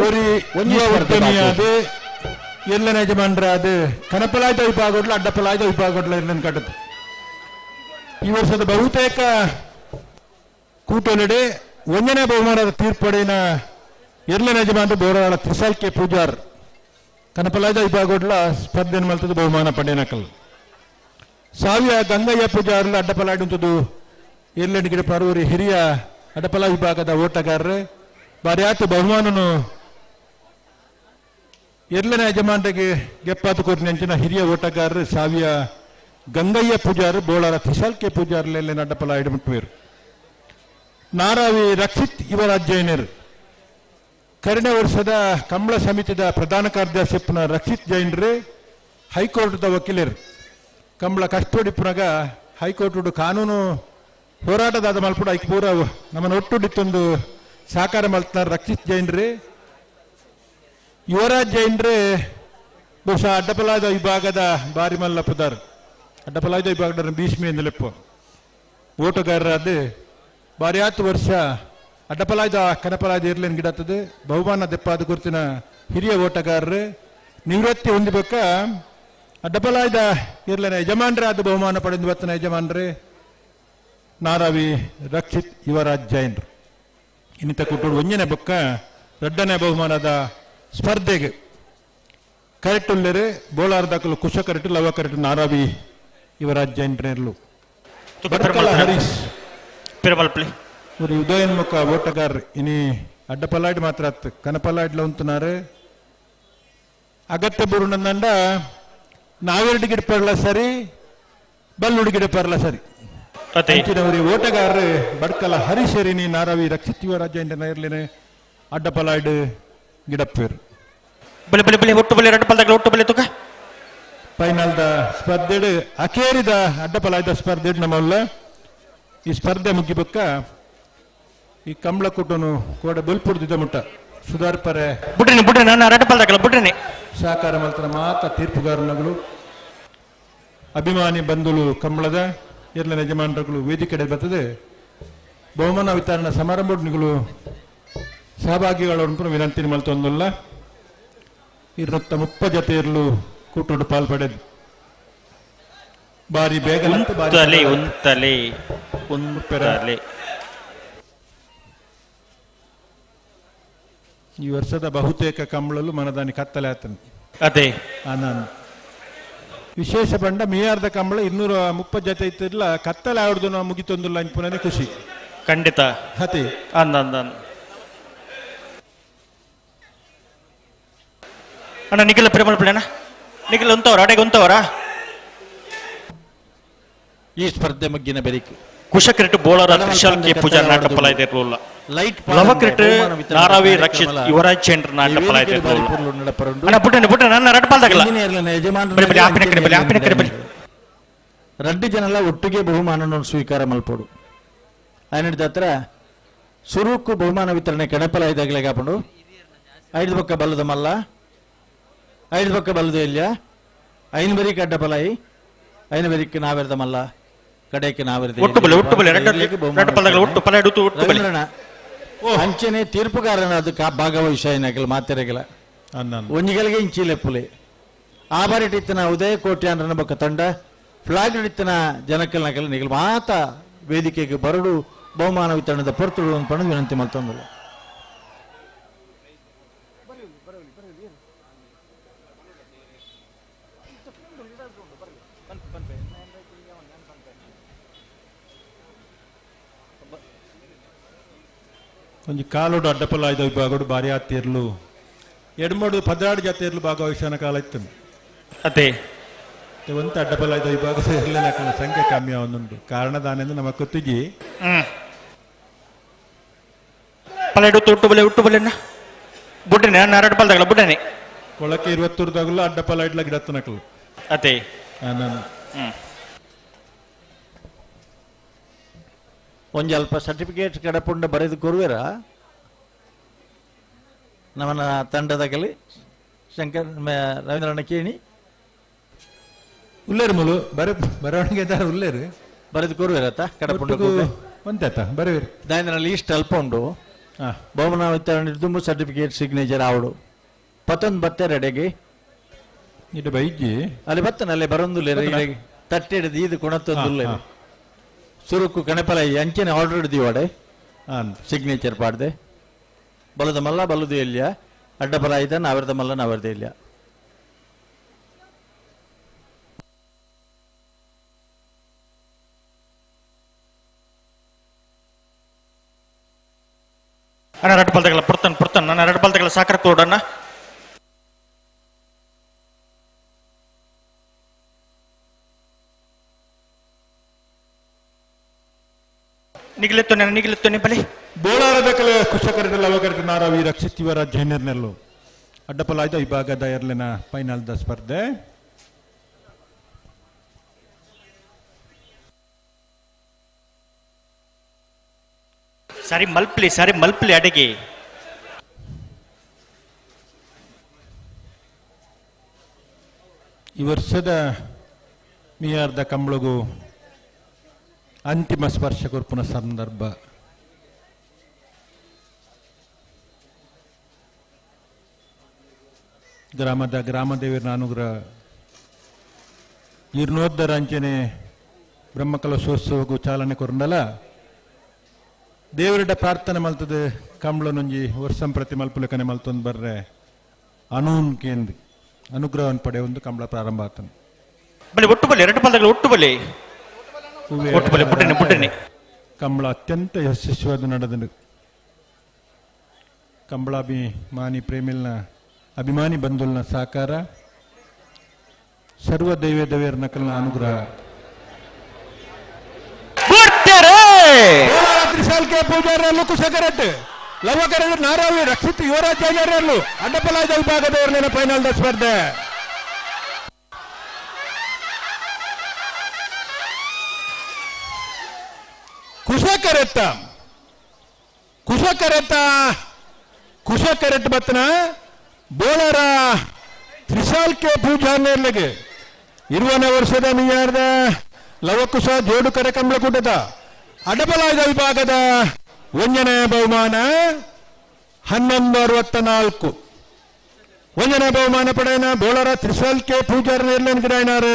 ಎಲ್ಲ ಯಜಮಾನ್ರ ಅದು ಕನಪಲಾಯ್ದ ವಿಭಾಗಡ್ಲ ಅಡ್ಡಪಲಾಯ್ದ ವಿಭಾಗಡ್ಲ ಎಲ್ಲ ಕಟ್ಟದು. ಈ ವರ್ಷದ ಬಹುತೇಕ ಕೂಟೊಲೆಡೆ ಒಂದನೇ ಬಹುಮಾನದ ತೀರ್ಪಡಿನ ಎಲ್ಲ ಯಜಮಾನರು ಬೋರಾಳ ತ್ರಿಶಾಲ್ ಕೆ ಪೂಜಾರ್ ಕನಪಲಾಯ್ದ ವಿಭಾಗಡ್ಲ ಸ್ಪರ್ಧೆ ಮಲ್ತದ ಬಹುಮಾನ ಪಡೆಯನಕಲ್. ಸಾವಿಯ ಗಂಗಯ್ಯ ಪೂಜಾರ್ಲ ಅಡ್ಡಪಲಾಡುಂತದ್ದು ಎಲ್ಲೆಂಡು ಗಿಡ ಪರವರಿ ಹಿರಿಯ ಅಡ್ಡಪಲ ವಿಭಾಗದ ಓಟಗಾರರು ಬಾರ್ಯಾತು ಬಹುಮಾನನು ಎಲ್ಲನ ಯಜಮಾನರಿಗೆ ಗೆಪ್ಪಾತು ಕೋರಿನ ಹಿರಿಯ ಓಟಗಾರರು ಸಾವಿಯ ಗಂಗಯ್ಯ ಪೂಜಾರು ಬೋಳಾರ ತ್ರಿಶಾಲ್ ಕೆ ಪೂಜಾರ್ಲೆಲ್ಲ ಅಡ್ಡಪಲ ಇಡಮುಟ್ಟುವೇರು. ನಾರಾವಿ ರಕ್ಷಿತ್ ಯುವರಾಜ್ ಜೈನರು ಕರಿನ ವರ್ಷದ ಕಂಬಳ ಸಮಿತಿದ ಪ್ರಧಾನ ಕಾರ್ಯದರ್ಶಿಪ್ಪನ ರಕ್ಷಿತ್ ಜೈನರು ಹೈಕೋರ್ಟ್ದ ವಕೀಲರು. ಕಂಬಳ ಕಷ್ಟೋಡಿಪ್ಪನಾಗ ಹೈಕೋರ್ಟ್ ಕಾನೂನು ಹೋರಾಟದಾದ ಮಲ್ಪುಡ ಐಕ್ ಪೂರ ನಮ್ಮನ್ನು ಒಟ್ಟುಡಿತ್ತೊಂದು ಸಾಕಾರ ಮಲ್ತಾರ ರಕ್ಷಿತ್ ಜೈನ್ರಿ. ಯುವರಾಜ್ ಜೈನ್ರಿ ಬಹುಶಃ ಅಡ್ಡಪಲಾದ ವಿಭಾಗದ ಬಾರಿ ಮಲ್ಲ ಪುದಾರ್ ಅಡ್ಡಪಲಾದ ವಿಭಾಗದ ಭೀಷ್ಮೆ ಎಂದಲೆಪ್ಪು ಓಟುಗಾರರಾದ ಬಾರಿ ಆತು ವರ್ಷ ಅಡ್ಡಪಲಾಯ್ದ ಕನಪಲಾಯ್ದ ಇರ್ಲೇನು ಗಿಡತ್ತದೆ ಬಹುಮಾನ ದೆಪ್ಪಾದ ಗುರುತಿನ ಹಿರಿಯ ಓಟಗಾರರು ನಿವೃತ್ತಿ ಹೊಂದಬೇಕ ಅಡ್ಡಪಲಾಯ್ದ ಇರ್ಲೇನ ಯಜಮಾನ್ರೆ ಆದ ಬಹುಮಾನ ಪಡೆದು ಬರ್ತನ ಯಜಮಾನ್ರೆ ನಾರಾವಿ ರಕ್ಷಿತ್ ಯುವರಾಜ್ ಜೈನ್ರು. ಇನ್ನಿತ ಕುಟ್ಟೋಡು ಒಂಜನೇ ಬೊಕ್ಕ ರಡ್ಡನೇ ಬಹುಮಾನದ ಸ್ಪರ್ಧೆಗೆ ಕರೆಟ್ಟುಲ್ಲೇರೆ ಬೋಳಾರ್ ದಾಖಲು ಕುಶ ಕರೆಟ್ಟು ಲವ ಕರೆಟ್ಟು ನಾರಾವಿ ಯುವರಾಜ್ ಜೈನ್ರೇರ್ಲು. ಹರೀಶ್ ಉದಯೋನ್ಮುಖ ಓಟಗಾರ್ ಇನಿ ಅಡ್ಡಪಲಾಯ್ಡ್ ಮಾತ್ರ ಅತ್ತು ಕನಪಲಾಯ್ಡ್ಲ ಉಂತುನಾರು ಅಗತ್ಯ ಬುರುಣಂದಂಡ ನಾವೆರಡು ಗಿಡ ಪರ್ಲ ಸರಿ ಬಲ್ಲುಡು ಗಿಡ ಪರ್ಲ ಸರಿ. ಅಂಚಿನವರಿ ಓಟಗಾರರು ಬಡ್ಕಲ ಹರಿಶರಿನಿ ನಾರಾವಿ ರಕ್ಷಿತ್ ಯುವರಾಜ್ ಜೈನ್ ಇರ್ಲೇನೆ ಅಡ್ಡಪಲಾಯ್ಡ್ ಗಿಡಪ್ಪೇರು. ಬಲೆ ಬಲೆ ಬಲೆ ಒಟ್ಟು ಬಲೆ ಎರಡು ಪಲ್ದಾಗಲ ಒಟ್ಟು ಬಲೆ ತುಕ ಫೈನಲ್ದ ಸ್ಪರ್ಧೆಡು ಅಕೇರಿದ ಅಡ್ಡಪಲಾಯ್ದ ಸ್ಪರ್ಧೆ ನಮ್ಮಲ್ಲ ಈ ಸ್ಪರ್ಧೆ ಮುಗಿಬಕ್ಕ ಈ ಕಂಬಳ ಕುಟನು ಕೋಡ ಬಲ್ಪುಡ್ದಿದ್ದ ಮುಟ್ಟ ಸುಧಾರ್ಪರೆ ಬುಡ್ರಿನಿ ಬುಡ್ರಿ ನಾನು ಎರಡು ಪಲ್ದಾಗಲ ಬುಡ್ರಿನಿ. ಸಹಕಾರ ಮಲ್ತನ ಮಾತ ತೀರ್ಪುಗಾರನಗಳು ಅಭಿಮಾನಿ ಬಂಧುಲು ಕಂಬಳದ ಇರ್ಲಿನ ಯಜಮಾನರುಗಳು ವೇದಿಕೆ ಬರ್ತದೆ. ಬಹುಮಾನ ವಿತರಣಾ ಸಮಾರಂಭಗಳು ಸಹಭಾಗಿಗಳ ವಿನಂತಿ ಮಲ್ತೊಂದುಲ್ಲ. ಇರತ್ತ ಮುಪ್ಪ ಜೊತೆ ಇರಲು ಕೂಟೋಡು ಪಾಲ್ಪಡೆದು ಬಾರಿ ಬೇಗ ಉಂತಲೆ ಉಂತಲೆ. ಈ ವರ್ಷದ ಬಹುತೇಕ ಕಂಬಳಲು ಮನದಾನಿ ಕತ್ತಲೆ ಆತನ ಅದೇ ಆನಂದ್ ವಿಶೇಷ ಬಂಡ ಮೀಯಾರ್ದ ಕಂಬಳ 230 ಜೊತೆ ಇತ್ತಿಲ್ಲ ಕತ್ತಲೆ ಆಡ್ದು ನಾವು ಮುಗಿತೊಂದುಲ್ಲ ಅನ್ಪುನೇ ಖುಷಿ ಖಂಡಿತ ಅತಿ ಅಂದ ಅಣ್ಣ ನಿಖಿಲ ಪ್ರೇಮಲ್ ಅಣ್ಣ ನಿಖಿಲ್ ಉಂತವರ ಅಡೆಗೆ ಉಂತವರ. ಈ ಸ್ಪರ್ಧೆ ಮಗ್ಗಿನ ಬೆರಿಕೆ ಕುಶಕ್ರೆಟ್ ಬೋಳರ ತ್ರಿಶಾಲ್ ಕೆ ಪೂಜಾರ್ ನಾಟ ಪಲಾಯ್ದೆ ಇರಲಿಲ್ಲ. ಲವಕ್ರೆಟ್ ನಾರಾವಿ ರಕ್ಷಿತ್ ಯುವರಾಜ್ ಚಂದ್ರ ನಾಟ ಪಲಾಯ್ದೆ ಇರಲಿಲ್ಲ. ಅಣ್ಣ ಬುಡ್ಡನೆ ಬುಡ್ಡನೆ ನನ್ನ ರಡ್ ಪಾಲ್ದಾಗಲ್ಲ ಬಲಿ ಬಲಿ ಆಪಿನ ಕಡೆ ಬಲಿ ಆಪಿನ ಕಡೆ ಬಲಿ. ರಡ್ಡು ಜನಲ ಒಟ್ಟಿಗೆ ಬಹುಮಾನವನ್ನು ಸ್ವೀಕಾರ ಮಲ್ಪೋಡು. ಆಯ್ನದ ಹತ್ರ ಸುರುಕು ಬಹುಮಾನ ವಿತರಣೆ ಕಣಪಲ ಇದಾಗಲೇ ಕಾಪಂಡು ಐದು ಪಕ್ಕ ಬಲ್ಲದ ಮಲ್ಲ ಐದು ಪಕ್ಕ ಬಲ್ಲದ ಇಲ್ಲ ಐನು ಬರೀಕ್ ಅಡ್ಡ ಪಲಾಯಿ ಐನು ಬರೀಕ್ ನಾವೆರ್ದ ಮಲ್ಲ ಕಡೆಗೆ ನಾವೆರ್ದ ಒಟ್ಟು ಬಲೆ ಒಟ್ಟು ಬಲೆ ರಡ್ಡು ಪಲ್ದಾಗಲ ಒಟ್ಟು ಪಲಾಯ್ಡು ಒಟ್ಟು ಬಲೆ. ಅಂಚನೆ ತೀರ್ಪುಗಾರನ ಅದಕ್ಕೆ ಭಾಗವಹಿಸಾಯಿನಾಗಲ ಮಾತೆರೆಗಲ ಒಂಜಿಗಳಿಗೆ ಇಂಚಿಲೆಪ್ಪುಲೆ ಆ ಬಾರಿಟಿತ್ತಿನ ಉದಯ ಕೋಟ್ಯಾನ್ರನ ಬೊಕ್ಕ ತಂಡ ಫ್ಲಾಗ್ ಹಿಡಿತನ ಜನಕಲ್ ನಕಲ್ ನಿಗಲ್ ಮಾತ ವೇದಿಕೆಗೆ ಬರಡು ಬಹುಮಾನ ವಿತರಣದ ಪೊರ್ತುಡು ಅಂತ ವಿನಂತಿ ಮಲ್ತೊಂದಲ್ಲ. ಒಂಜಿ ಕಾಲೋಡು ಅಡ್ಡಪಲಾಯ್ದ ವಿಭಾಗಡು ಭಾರಿ ಆತಿರ್ಲು ಎಡ್ಮೋಡು 16 ಜೊತೆ ಇರ್ಲು ಭಾಗವಹಿಸನ ಕಾಲ ಇತ್ತು ಅದೇ ಒಂತ ಅಡ್ಡಪಲಾಯ್ದ ವಿಭಾಗ ಇರ್ಲಿಲ್ಲ ಸಂಖ್ಯೆ ಕಮ್ಮಿ ಒಂದುಂಟು ಕಾರಣ ದಾನೆಂದು ನಮ್ಮ ಕೊತ್ತಿಜಿ. ಪಲೆಡು ತೊಟ್ಟು ಬಲೆ ಉಟ್ಟು ಬಲೆನ ಬುಡ್ಡನೆ ಅಣ್ಣ ಎರಡು ಪಲ್ದಾಗಲ ಬುಡ್ಡನೆ ಕೊಳಕೆ ಇರುವತ್ತೂರ್ದಾಗಲ್ಲ ಅಡ್ಡ ಪಲ ಇಡ್ಲ ಗಿಡತ್ತನಕಲು ಅದೇ ನಾನು ಒಂಜಿ ಅಲ್ಪ ಸರ್ಟಿಫಿಕೇಟ್ ಕಡಪುಂಡ ಬರೆದು ಕೊರುವೆರ ನಮ್ಮನ ತಂಡದಾಗಲಿ ಶಂಕರ್ ರವೀಂದ್ರಣ್ಣ ಕೇಣಿ ಉಲ್ಲೇರು ಮುಲು ಬರೆ ಬರವಣಿಗೆ ಉಲ್ಲೇರು ಬರೆದು ಕೊರುವೆರತ್ತ ಕಡಪುಂಡ ಒಂತೆ ಬರವೇರು ದಾಯಂದ್ರಲ್ಲಿ ಇಷ್ಟ ಅಲ್ಪ ಉಂಡು ಬಹುಮಾನ ವಿತರಣೆ ತುಂಬ ಸರ್ಟಿಫಿಕೇಟ್ ಸಿಗ್ನೇಚರ್ ಆವಡು ಪತ್ತೊಂದು ಬತ್ತೆರಡೆಗೆ ಇಟ್ಟು ಬೈಜಿ ಅಲ್ಲಿ ಬತ್ತನ ಅಲ್ಲಿ ಬರೊಂದುಲ್ಲೇರು ತಟ್ಟೆ ಹಿಡಿದು ಇದು ಕೊಣತ್ತೊಂದುಲ್ಲೇರು ಸುರುಕು ಕಣಪಲ ಅಂಚನೆ ಆರ್ಡರ್ ಹಿಡ್ದಿವಾಡೆ ಸಿಗ್ನೇಚರ್ ಪಾಡ್ದೆ ಬಲದ ಮಲ್ಲ ಬಲದು ಎಲ್ಲಿಯ ಅಡ್ಡ ಬಲ ಐದ ನಾವರ್ದ ಮಲ್ಲ ನಾವರ್ದ ಇಲ್ಲ. ಅಣ್ಣ ಎರಡು ಪಲ್ದಗಳ ಪುರ್ತನ್ ಪುರ್ತನ್ ನನ್ನ ಎರಡು ಪಲ್ದಗಳ ಸಾಕರ ಕೊಡಣ್ಣ. ನಿಗಿಲೆತ್ತೊನೆ ನಿಗಿಲೆತ್ತೊನೆ ಬಲೆ ಬೋಳಾರದಕಲೆ ಕುಶಕರದಲ್ಲಿ ಅವಕರಟ ನಾರಾವಿ ರಕ್ಷಿತೀವರ ಜೈನರ್ನೆಲ್ಲು ಅಡ್ಡಪಲಾಯ್ದ ವಿಭಾಗದ ಎರಲಿನ ಫೈನಲ್ದ ಸ್ಪರ್ಧೆ. ಸರಿ ಮಲ್ಪ್ಲಿ ಸರಿ ಮಲ್ಪ್ಲಿ ಅಡಿಗೆ. ಈ ವರ್ಷದ ಮಿಯಾರ್ದ ಕಂಬಳಗು ಅಂತಿಮ ಸ್ಪರ್ಶ ಕೊರ್ಪುನ ಸಂದರ್ಭ. ಗ್ರಾಮದ ಗ್ರಾಮದೇವರ ಅನುಗ್ರಹ ಇರ್ನೋದ್ದರ ಅಂಚನೆ ಬ್ರಹ್ಮಕಲಶೋತ್ಸವಕ್ಕೂ ಚಾಲನೆ ಕೊರಂಡಲ ದೇವರಿಡ ಪ್ರಾರ್ಥನೆ ಮಲ್ತದೆ ಕಂಬಳನೊಂಜಿ ವರ್ಷಂ ಪ್ರತಿ ಮಲ್ಪುಲಕನೆ ಮಲ್ತೊಂದು ಬರ್ರೆ ಅನೂನ್ ಕೇಂದ್ರ ಅನುಗ್ರಹವನ್ನು ಪಡೆಯೊಂದು ಕಂಬಳ ಪ್ರಾರಂಭ ಆತನು. ಬಲಿ ಒಟ್ಟು ಬಲಿ ಎರಡು ಪಲ್ದಗಳು ಒಟ್ಟು ಬಲಿ ಒಟ್ಟು ಬಲಿ ಪುಟ್ಟನೆ ಪುಟ್ಟನೆ. ಕಂಬಳ ಅತ್ಯಂತ ಯಶಸ್ವಿಯಾದ ನಡೆದನು. ಕಂಬಳಾಭಿಮಾನಿ ಪ್ರೇಮಿಲ್ನ ಅಭಿಮಾನಿ ಬಂಧುಲ್ನ ಸಹಕಾರ ಸರ್ವ ದೈವ ದೇವಿಯರ ನಕಲ್ನ ಅನುಗ್ರಹ. ತ್ರಿಶಾಲ್ಕೆ ಪೂಜಾರಲ್ಲೂ ಕುಶಕರಟ್ಟು ಲವಕರಡು ನಾರಾವಿ ರಕ್ಷಿತ್ ಯುವರಾಜ್ ಅಡ್ಡಪಲಾದ ವಿಭಾಗದವರಲ್ಲಿನ ಫೈನಲ್ ಸ್ಪರ್ಧೆ. ಕುಶಕರೆತ್ತ ಕುಶಕರೆತ್ತ ಕುಶಕರೆಟ್ ಬತ್ತನ ಬೋಳರ ತ್ರಿಶಾಲ್ಕೆ ಪೂಜಾರ್ನೆರ್ಲಿಗೆ ಇರುವನೇ ವರ್ಷದ ಮಿಯಾರ್ದ ಲವಕುಶ ಜೋಡು ಕರೆ ಕಂಬಳಕೂಟದ ಅಡಬಲಾದ ವಿಭಾಗದ ಒಂದನೇ ಬಹುಮಾನ 11.64. ಒಂದನೇ ಬಹುಮಾನ ಪಡೆಯನ ಬೋಳರ ತ್ರಿಶಾಲ್ಕೆ ಪೂಜಾರ್ನೇರ್ಲನ್ ಗಿಡಾಯ್ನಾರು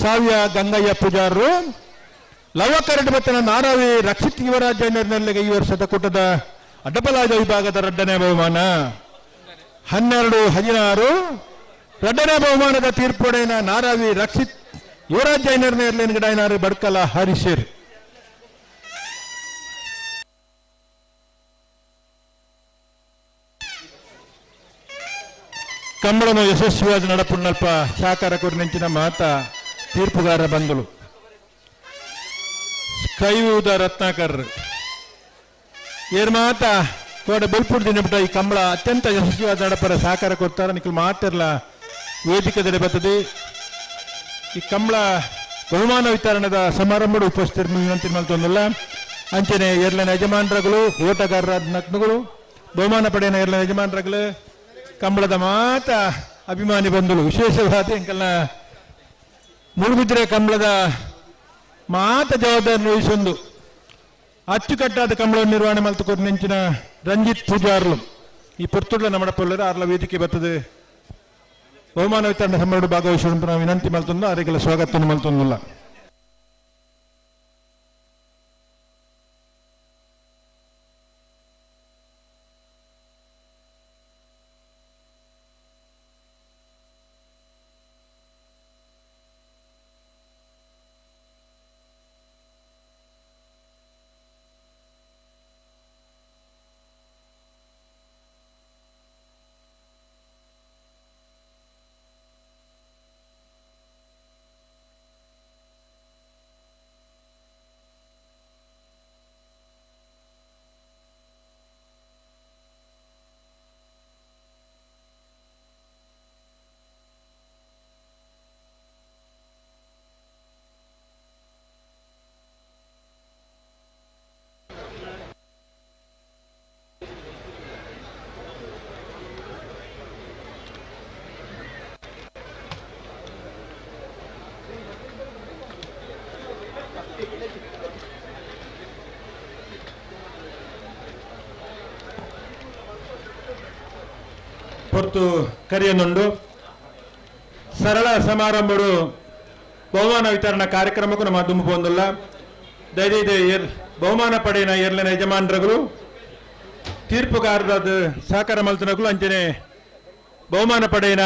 ಸಾವ್ಯ ಗಂಗಯ್ಯ ಪೂಜಾರರು. ಲವಕರಡು ಬತ್ತನ ನಾರಾವಿ ರಕ್ಷಿತ್ ಯುವರಾಜ್ ನೆಲ್ಲಿಗೆ ಈ ವರ್ಷದ ಕೂಟದ ಅಡ್ಡಬಲಾದ ವಿಭಾಗದ ಎರಡನೇ ಬಹುಮಾನ 12.16. ಎರಡನೇ ಬಹುಮಾನದ ತೀರ್ಪುಡೆಯನ ನಾರಾವಿ ರಕ್ಷಿತ್ ಯುವರಾಜ್ ಜೈನರ್ನೇರ್ಲೇನ್ ಗಿಡಾಯ್ನಾರು ಬಡ್ಕಲ ಹರಿಶೇರ್. ಕಂಬಳನು ಯಶಸ್ವಿಯಾದ ನಡಪುಣ್ಣಲ್ಪ ಸಹಕಾರ ಕೊರಿನೆಂಚಿನ ಮಾತಾ ತೀರ್ಪುಗಾರ ಬಂದಳು ಕೈಯೂದ ರತ್ನಾಕರ್ ಏರ್ ಮಾತಾ ಕೋಡ ಬೆಲ್ಪುಡ್ ದಿನಪಟ ಈ ಕಂಬಳ ಅತ್ಯಂತ ಯಶಸ್ವಿಯಾದ ನಡಪರ ಸಹಕಾರ ಕೊಡ್ತಾರೆ. ನಿಖಲ್ ಮಾತಿರ್ಲ ವೇದಿಕೆ ಬರ್ತದೆ. ಈ ಕಂಬಳ ಬಹುಮಾನ ವಿತರಣದ ಸಮಾರಂಭ ಉಪಸ್ಥಿತರು ವಿನಂತಿ ಮಲ್ತೊಂದಲ್ಲ. ಅಂಚನೆ ಏರ್ಲನ ಯಜಮಾನರುಗಳು ಓಟಗಾರರ ನಕ್ನುಗಳು ಬಹುಮಾನ ಪಡೆಯನ ಏರ್ಲನ ಯಜಮಾನರುಗಳು ಕಂಬಳದ ಮಾತ ಅಭಿಮಾನಿ ಬಂಧುಗಳು ವಿಶೇಷವಾದ ಎಂಕಲ್ನ ಮುಳುಬಿದ್ರೆ ಕಂಬಳದ ಮಾತ ಜವಾಬ್ದಾರಿ ವಹಿಸೊಂದು ಅಚ್ಚುಕಟ್ಟಾದ ಕಂಬಳವನ್ನು ನಿರ್ವಹಣೆ ಮಲ್ತುಕೊರು ನೆಂಚಿನ ರಂಜಿತ್ ಪೂಜಾರ್ಲು ಈ ಪೊರ್ತುಡ್ಲ ನಮ್ಮಡಪೊಲ್ಲರು ಆರ್ಲ ವೇದಿಕೆ ಬರ್ತದೆ. ಬಹುಮಾನ ವಿತರಣೆ ಸಮಾರಂಭ ಭಾಗವಹಿಸುವಂತ ನಾವು ವಿನಂತಿ ಮಲ್ತೊಂದು ಅವರಿಗೆಲ್ಲ ಸ್ವಾಗತವನ್ನು ಮಲ್ತೊಂದಿಲ್ಲ. ಪೊರ್ತು ಕರಿಯನುಂಡು. ಸರಳ ಸಮಾರಂಭಡು ಬಹುಮಾನ ವಿತರಣಾ ಕಾರ್ಯಕ್ರಮಕ್ಕೂ ನಮ್ಮ ದುಂಬು ಪೊಂದುಲ್ಲ. ದಯದೀದ ಬಹುಮಾನ ಪಡೆಯಿನ ಎರ್ಲೆನ ಯಜಮಾನರುಗಳು ತೀರ್ಪುಗಾರರಾದ ಸಹಕಾರ ಮಲ್ತನಗಳು ಅಂಚನೆ ಬಹುಮಾನ ಪಡೆಯಿನ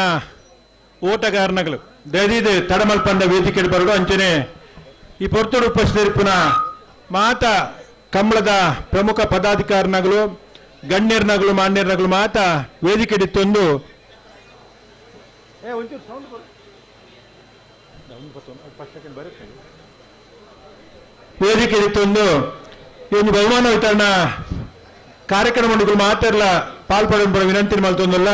ಓಟಗಾರನಗಳು ದಯದೀದ ತಡಮಲ್ಪಂದ ವೇದಿಕೆ ಬರಡು. ಅಂಚನೆ ಈ ಪೊರ್ತುಡು ಉಪಸ್ಥಿತಿರ್ಪುನ ಮಾತಾ ಕಂಬಳದ ಪ್ರಮುಖ ಪದಾಧಿಕಾರಿನಗಳು ಗಣ್ಯರ್ನಗಳು ಮಾನ್ಯರ್ನಗಳು ಮಾತಾ ವೇದಿಕೆ ಇತ್ತೊಂದು ವೇದಿಕೆ ಇತ್ತೊಂದು ಈ ಒಂದು ಬಹುಮಾನ ವಿತರಣಾ ಕಾರ್ಯಕ್ರಮ ಮಾತೆಲ್ಲ ಪಾಲ್ಪಡ ವಿನಂತಿ ಮಲ್ತೊಂದಲ್ಲ.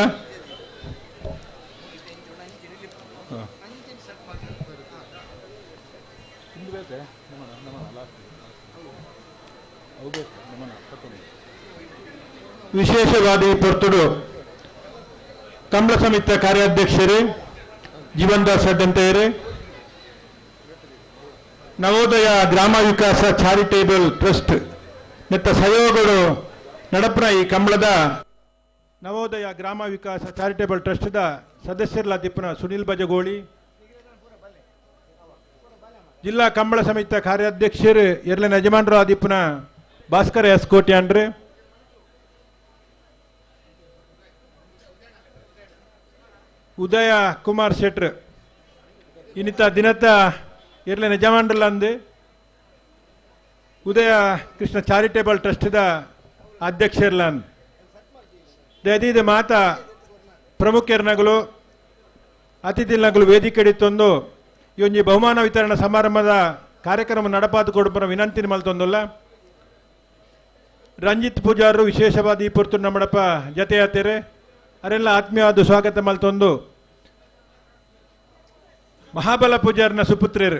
ವಿಶೇಷವಾದ ಈ ಪೊರ್ತುಡು ಕಂಬಳ ಸಮಿತಿಯ ಕಾರ್ಯಾಧ್ಯಕ್ಷರೇ ಜೀವನ್ ದಾಸ್ ಅಡ್ಡಂತೆಯರೇ, ನವೋದಯ ಗ್ರಾಮ ವಿಕಾಸ ಚಾರಿಟೇಬಲ್ ಟ್ರಸ್ಟ್ ನೆತ್ತ ಸಹಯೋಗಗಳು ನಡಪುನ ಈ ಕಂಬಳದ ನವೋದಯ ಗ್ರಾಮ ವಿಕಾಸ ಚಾರಿಟೇಬಲ್ ಟ್ರಸ್ಟ್ದ ಸದಸ್ಯರ್ಲ ದಿಪ್ಪನ ಸುನಿಲ್ ಬಜಗೋಳಿ, ಜಿಲ್ಲಾ ಕಂಬಳ ಸಮಿತಿಯ ಕಾರ್ಯಾಧ್ಯಕ್ಷರು ಎರ್ಲಿನ ಯಜಮಾನರು ಆದಿಪ್ಪನ ಭಾಸ್ಕರ ಎಸ್ ಕೋಟ್ಯಾನ್ರು, ಉದಯ ಕುಮಾರ್ ಶೆಟ್ರ್ ಇನ್ನಿತ ದಿನತ ಎರ್ಲಿನ ಯಜಮಾನ್ರಲ್ಲ ಅಂದು ಉದಯ ಕೃಷ್ಣ ಚಾರಿಟೇಬಲ್ ಟ್ರಸ್ಟ್ದ ಅಧ್ಯಕ್ಷರ್ಲ ಅಂದು ದಯದೀದ ಮಾತಾ ಪ್ರಮುಖರ್ನಗಳು ಅತಿಥಿನಗಳು ವೇದಿಕೆ ಹಿಡಿತೊಂದು ಈ ಒಂಜಿ ಬಹುಮಾನ ವಿತರಣಾ ಸಮಾರಂಭದ ಕಾರ್ಯಕ್ರಮ ನಡಪಾದು ಕೊಡುಪನ ವಿನಂತಿ ಮಲ್ತೊಂದುಲ್ಲ. ರಂಜಿತ್ ಪೂಜಾರರು ವಿಶೇಷವಾದ ಈ ಪೊರ್ತು ನಮ್ಮಡಪ್ಪ ಜತೆಯಾತೇರೆ ಅರೆಲ್ಲ ಆತ್ಮೀಯವಾದ ಸ್ವಾಗತ ಮಲ್ತೊಂದು ಮಹಾಬಲ ಪೂಜಾರನ ಸುಪುತ್ರೇರು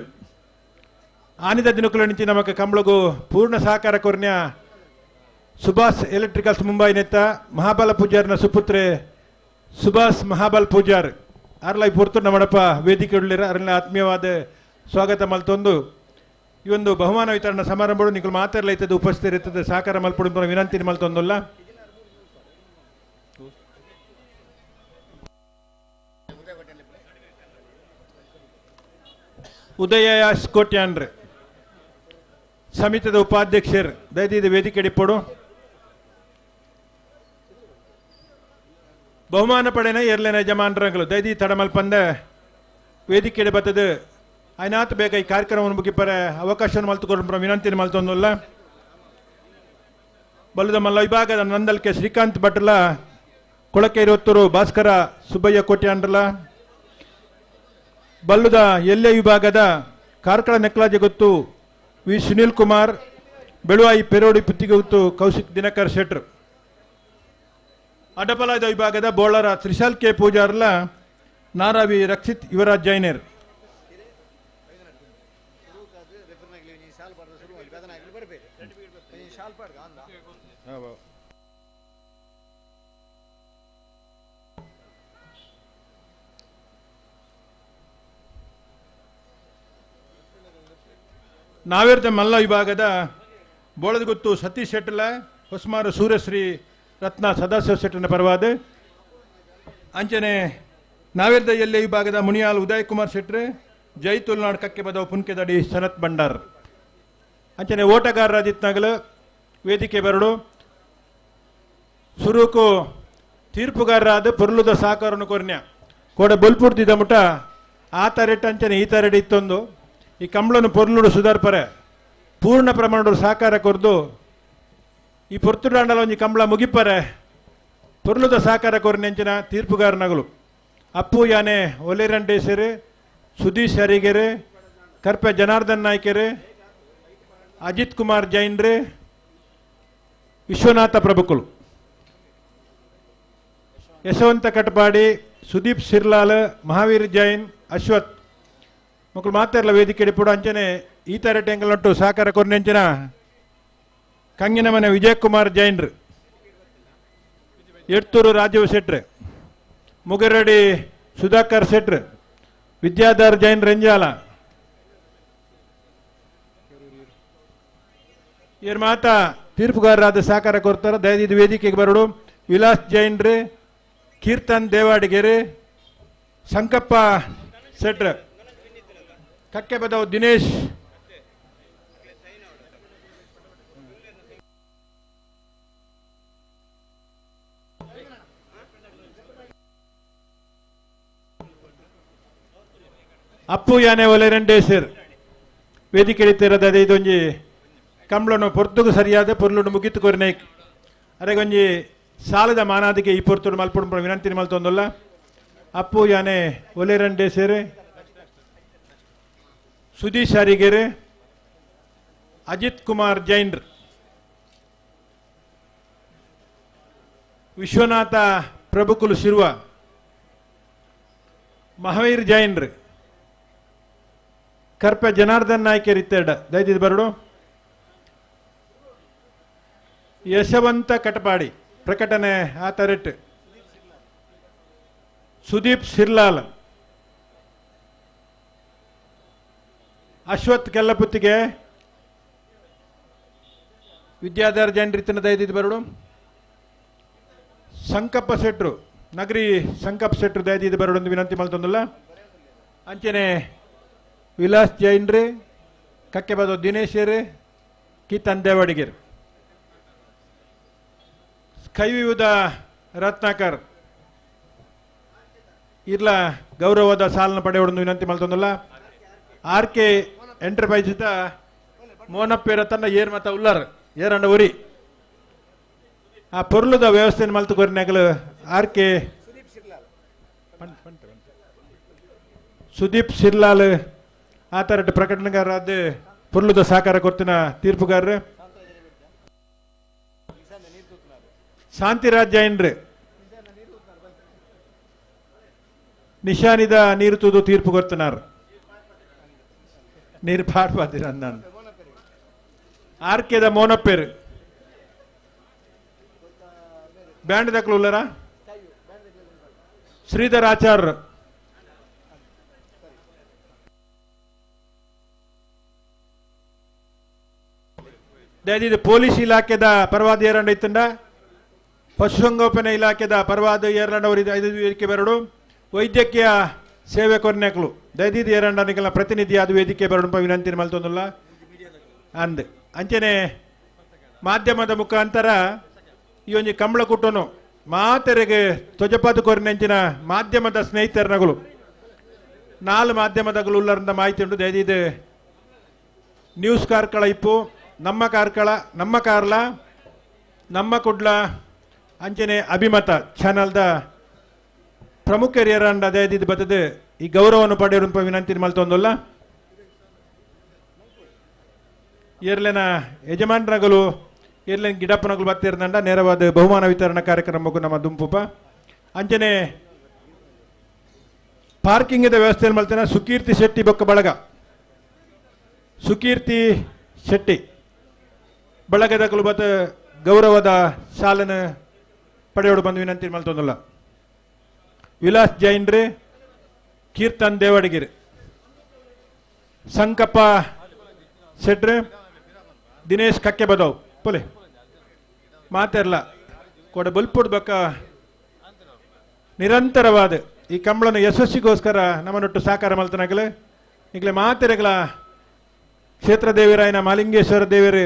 ಆನಿದ ದಿನಕುಲ ನಿಂಚಿ ನಮಕ ಕಂಬಳಗು ಪೂರ್ಣ ಸಹಕಾರ ಕೊರ್ನ್ಯ ಸುಭಾಷ್ ಎಲೆಕ್ಟ್ರಿಕಲ್ಸ್ ಮುಂಬೈ ನೆತ್ತ ಮಹಾಬಲ ಪೂಜಾರನ ಸುಪುತ್ರೆ ಸುಭಾಷ್ ಮಹಾಬಲ್ ಪೂಜಾರ್ ಅರ್ಲ ಈ ಪೊರ್ತು ನಮ್ಮಡಪ್ಪ ವೇದಿಕೆ ಉಳ್ಳಿರ ಅರೆಲ್ಲ ಆತ್ಮೀಯವಾದ ಸ್ವಾಗತ ಮಲ್ತೊಂದು ಈ ಒಂದು ಬಹುಮಾನ ವಿತರಣಾ ಸಮಾರಂಭಗಳು ನಿಕಲು ಮಾತಾಡಲ ಇತ್ತದ ಉಪಸ್ಥಿತರಿರ್ತದೆ ಸಹಕಾರ ಮಲ್ಪಡು ವಿನಂತಿ ಮಲ್ತೊಂದುಲ್ಲ. ಉದಯ ಕೋಟ್ಯಾನ್ರಿ ಸಮಿತಿದ ಉಪಾಧ್ಯಕ್ಷರು ದಯದೀದ ವೇದಿಕೆ ಡಿಪ್ಪೋಡು. ಬಹುಮಾನ ಪಡೆನ ಎರ್ಲೆನ ಯಜಮಾನರಂಗಳು ದಯದಿ ತಡಮಲ್ಪಂದ ವೇದಿಕೆ ಬತ್ತದು ಐನಾತ್ ಬೇಗ ಈ ಕಾರ್ಯಕ್ರಮವನ್ನು ಮುಗಿಪರೆ ಅವಕಾಶವನ್ನು ಮಲ್ತುಕೊಂಡು ವಿನಂತಿ ಮಲ್ತೊಂದುಲ್ಲ. ಬಲ್ಲದ ಮಲ್ಲ ವಿಭಾಗದ ನಂದಲ್ಕೆ ಶ್ರೀಕಾಂತ್ ಭಟ್ರಲ, ಕೊಳಕೆ ಇರುವತ್ತೂರು ಭಾಸ್ಕರ ಸುಬ್ಬಯ್ಯ ಕೋಟ್ಯಾನ್ರಲ, ಬಲ್ಲದ ಎಲ್ಲೆ ವಿಭಾಗದ ಕಾರ್ಕಳ ನೆಕ್ಲಾಜೆ ಗೊತ್ತು ವಿ ಸುನೀಲ್ ಕುಮಾರ್, ಬೆಳುವಾಯಿ ಪೆರೋಡಿ ಪುತ್ತಿಗೆ ಗೊತ್ತು ಕೌಶಿಕ್ ದಿನಕರ್ ಶೆಟ್ರು, ಅಡಪಲಾದ ವಿಭಾಗದ ಬೋಳರ ತ್ರಿಶಾಲ್ ಕೆ ಪೂಜಾರ್ಲ, ನಾರಾವಿ ರಕ್ಷಿತ್ ಯುವರಾಜ್ ಜೈನೇರ್. ನಾವೇರ್ದ ಮಲ್ಲ ವಿಭಾಗದ ಬೋಳದಗುತ್ತು ಸತೀಶ್ ಶೆಟ್ಟಲ, ಹೊಸ್ಮಾರು ಸೂರ್ಯಶ್ರೀ ರತ್ನ ಸದಾಶಿವ ಶೆಟ್ಟನ ಪರವಾದ ಅಂಚನೆ ನಾವೇರ್ದ ಎಲ್ಲೆ ವಿಭಾಗದ ಮುನಿಯಾಲ್ ಉದಯ್ ಕುಮಾರ್ ಶೆಟ್ರೆ, ಜೈ ತುಲ್ನಾಡ್ ಕಕ್ಕೆ ಬದವ್ ಪುನ್ಕೆದಡಿ ಸನತ್ ಭಂಡಾರ್. ಅಂಚನೆ ಓಟಗಾರರಾದಿತ್ನಾಗಲು ವೇದಿಕೆ ಬರಡು ಸುರುಕು ತೀರ್ಪುಗಾರರಾದ ಪೊರ್ಲುದ ಸಾಕಾರನು ಕೊರ್ನ್ಯ ಕೋಡ ಬೊಲ್ಪುರ್ದಿದ್ದ ಮುಟ ಆ ತರೆಟ್ ಅಂಚನೆ ಈ ತರೆಡ್ ಇತ್ತೊಂದು ಈ ಕಂಬಳನು ಪೊರ್ಲುಡು ಸುಧಾರ್ಪರೆ ಪೂರ್ಣ ಪ್ರಮಾಣದ ಸಹಕಾರ ಕೊರ್ದು ಈ ಪೊರ್ತುಡಾಂಡಲ ಒಂಜಿ ಕಂಬಳ ಮುಗಿಪರೆ ಪೊರ್ಲುದ ಸಹಕಾರ ಕೊರ್ನೆಂಚಿನ ತೀರ್ಪುಗಾರನಗಳು ಅಪ್ಪು ಯಾನೆ ಒಲೆರಂಡೇಸರು, ಸುಧೀಶ್ ಹರಿಗೆರೆ, ಕರ್ಪೆ ಜನಾರ್ದನ್ ನಾಯ್ಕೆರೆ, ಅಜಿತ್ ಕುಮಾರ್ ಜೈನ್ರೆ, ವಿಶ್ವನಾಥ ಪ್ರಭುಕುಲು, ಯಶವಂತ ಕಟಪಾಡಿ, ಸುದೀಪ್ ಸಿರ್ಲಾಲ್, ಮಹಾವೀರ್ ಜೈನ್, ಅಶ್ವಥ್ ಮಕ್ಕಳು ಮಾತಾಡಲ ವೇದಿಕೆ ಇಡಿಪುಡು. ಅಂಚನೆ ಈ ತರ ಟೆಂಗಲೊಟ್ಟು ಸಹಕಾರ ಕೊರ್ನೆಂಚಿನ ಕಂಗಿನ ಮನೆ ವಿಜಯ್ ಕುಮಾರ್ ಜೈನ್ರು, ಎಡ್ತೂರು ರಾಜೀವ್ ಶೆಟ್ರು, ಮುಗರಡಿ ಸುಧಾಕರ್ ಶೆಟ್ರು, ವಿದ್ಯಾಧರ್ ಜೈನ್ ರಂಜಾಲ ಇವ್ರ ಮಾತಾ ತೀರ್ಪುಗಾರರಾದ ಸಹಕಾರ ಕೊಡ್ತಾರೆ. ದಯದಿದ್ದು ವೇದಿಕೆಗೆ ಬರಡು. ವಿಲಾಸ್ ಜೈನ್ರಿ, ಕೀರ್ತನ್ ದೇವಾಡಿಗೆರೆ, ಸಂಕಪ್ಪ ಶೆಟ್ರ್, ಕಕ್ಕೆಬದವ್ ದಿನೇಶ್, ಅಪ್ಪು ಯಾನೆ ಒಲೆ ರೆಂಡೇಸರ್ ವೇದಿಕೆ ಇಳಿತಿರೋದು ಅದೇ ಇದೊಂಜಿ ಕಂಬ್ಳನು ಪೊರ್ತುಗು ಸರಿಯಾದ ಪೊರ್ಲುನು ಮುಗಿತು ಕೊರ್ನೇಕ್ ಅರೆಗೊಂಜಿ ಸಾಲದ ಮಾನಾದಿಗೆ ಈ ಪೊರ್ತುಡು ಮಲ್ಪುಡು ವಿನಂತಿ ಮಲ್ತೊಂದುಲ್ಲ. ಅಪ್ಪು ಯಾನೆ ಒಲೆ ರೆಂಡೇಸರ್, ಸುದೀಶ್ ಅರಿಗೆರೆ, ಅಜಿತ್ ಕುಮಾರ್ ಜೈನ್ರ್, ವಿಶ್ವನಾಥ ಪ್ರಭುಕುಲು ಶಿರುವ, ಮಹಾವೀರ್ ಜೈನ್ರ್, ಕರ್ಪ ಜನಾರ್ದನ್ ನಾಯ್ಕರ್ ಇತ್ತೆರಡ ದಯದಿದ್ದು ಬರಡು, ಯಶವಂತ ಕಟಪಾಡಿ ಪ್ರಕಟಣೆ ಆತರೆಟ್, ಸುದೀಪ್ ಸಿರ್ಲಾಲ್, ಅಶ್ವಥ್ ಕೆಲ್ಲಪುತ್ತಿಗೆ, ವಿದ್ಯಾಧರ್ ಜೈನ್ ರೀತಿನ ದಯದಿದ್ದು ಬರಡು, ಸಂಕಪ್ಪ ಶೆಟ್ರು ನಗರಿ ಸಂಕಪ್ಪ ಶೆಟ್ರು ದಯದಿದ್ದು ಬರಡು ಎಂದು ವಿನಂತಿ ಮಲ್ತೊಂದಲ್ಲ. ಅಂಚನೆ ವಿಲಾಸ್ ಜೈನ್ರಿ, ಕಕ್ಕೆಬಾದ ದಿನೇಶರ್, ಕೀತನ್ ದೇವಾಡಿಗೆರ್, ಕೈವಿಯುದ ರತ್ನಾಕರ್ ಇರ್ಲ ಗೌರವದ ಸಾಲನ ಪಡೆಯೋಡೊಂದು ವಿನಂತಿ ಮಲ್ತೊಂದಲ್ಲ. ಆರ್ ಕೆ ಎಂಟರ್ಪ್ರೈಸ್ ಮೋನಪ್ಪೇರ ತನ್ನ ಏರ್ ಮತ ಉಲ್ಲಾರ್ ಏರಂಡ ಉರಿ ಆ ಪೊರ್ಲುದ ವ್ಯವಸ್ಥೆಯನ್ನು ಮಲ್ತು ಕೊರಿನಾಗಲು ಆರ್ ಕೆ ಸುದೀಪ್ ಸಿರ್ಲಾಲ್ ಆತರ ಪ್ರಕಟಣೆಗಾರರಾದ ಪೊರ್ಲುದ ಸಹಕಾರ ಕೊರ್ತಿನ ತೀರ್ಪುಗಾರರು ಶಾಂತಿರಾಜ್ ಜೈನ್ರಿ ನಿಶಾನಿದ ನೀರು ತೂದು ತೀರ್ಪು ಕೊರ್ತನಾರ್ ನೀರು ಪಾಡ್ಬಾದಿರ ನಾನು ಆರ್ ಕೆದ ಮೋನಪ್ಪೇರು ಬ್ಯಾಂಡ್ ದಕ್ಕಲು ಉಲ್ಲರ ಶ್ರೀಧರ್ ಆಚಾರ್ಯ ದಯದಿದ್ದು ಪೊಲೀಸ್ ಇಲಾಖೆದ ಪರವಾದ ಏರಂಡ ಇತ್ತಂಡ, ಪಶುಸಂಗೋಪನೆ ಇಲಾಖೆದ ಪರವಾದ ಏರಂಡವರು ಐದು ವೇದಿಕೆ ಬರಡು, ವೈದ್ಯಕೀಯ ಸೇವೆ ಕೊರ್ನೆಕ್ಲು ದಯದಿದ್ದು ಏರಂಡನಿಗೆಲ್ಲ ಪ್ರತಿನಿಧಿ ಅದು ವೇದಿಕೆ ಬರಡು ವಿನಂತಿ ಮಲ್ತೊಂದುಲ್ಲ ಅಂದ್. ಅಂಚನೆ ಮಾಧ್ಯಮದ ಮುಖಾಂತರ ಈ ಒಂಜಿ ಕಂಬಳ ಕುಟ್ಟನು ಮಾತೆರೆಗೆ ತ್ವಜಪಾತು ಕೊರಿನಂಚಿನ ಮಾಧ್ಯಮದ ಸ್ನೇಹಿತರನಗಳು ನಾಲ್ ಮಾಧ್ಯಮದಗಳು ಉಲ್ಲರಂತ ಮಾಹಿತಿ ಉಂಟು. ದಯದಿದ್ದು ನ್ಯೂಸ್ ಕಾರ್ಕಳ ಇಪ್ಪು, ನಮ್ಮ ಕಾರ್ಕಳ, ನಮ್ಮ ಕಾರ್ಲ, ನಮ್ಮ ಕುಡ್ಲ, ಅಂಚನೆ ಅಭಿಮತ ಚಾನಲ್ದ ಪ್ರಮುಖ ದಯದಿದ್ದು ಬತ್ತದೆ ಈ ಗೌರವವನ್ನು ಪಡೆಯುವ ವಿನಂತಿ ಮಲ್ತೊಂದುಲ್ಲ. ಏರ್ಲೆನ ಯಜಮಾನ್ರಗಳು ಏರ್ಲೆನ ಗಿಡಪ್ಪನಗಳು ಬತ್ತಿರ್ದಂಡ ನೇರವಾದ ಬಹುಮಾನ ವಿತರಣಾ ಕಾರ್ಯಕ್ರಮಕ್ಕೂ ನಮ್ಮ ದುಂಪುಪ. ಅಂಚನೆ ಪಾರ್ಕಿಂಗ್ ವ್ಯವಸ್ಥೆಯನ್ನು ಮಲ್ತೇನೆ ಸುಕೀರ್ತಿ ಶೆಟ್ಟಿ ಬೊಕ್ಕ ಬಳಗ, ಸುಕೀರ್ತಿ ಶೆಟ್ಟಿ ಬಳಗದ ಬತ್ತ ಗೌರವದ ಶಾಲನ ಪಡೆಯೋಡು ಬಂದು ವಿನಂತಿ ಮಲ್ತೊಂದುಲ್ಲ. ವಿಲಾಸ್ ಜೈನ್ರಿ, ಕೀರ್ತನ್ ದೇವಡಗಿರಿ, ಸಂಕಪ್ಪ ಶೆಟ್ರಿ, ದಿನೇಶ್ ಕಕ್ಕೆ ಬದವ್ ಪೊಲೆ ಮಾತೆರ್ಲ ಕೊಡ ಬಲ್ಪುಡ್ ಬಕ್ಕ ನಿರಂತರವಾದ ಈ ಕಂಬಳನ ಯಶಸ್ಸಿಗೋಸ್ಕರ ನಮ್ಮನೊಟ್ಟು ಸಾಕಾರ ಮಲ್ತನಾಗಲೆ ಈಗಲೇ ಮಾತೆರೆಗಳ ಕ್ಷೇತ್ರ ದೇವಿರಾಯನ ಮಾಲಿಂಗೇಶ್ವರ ದೇವರು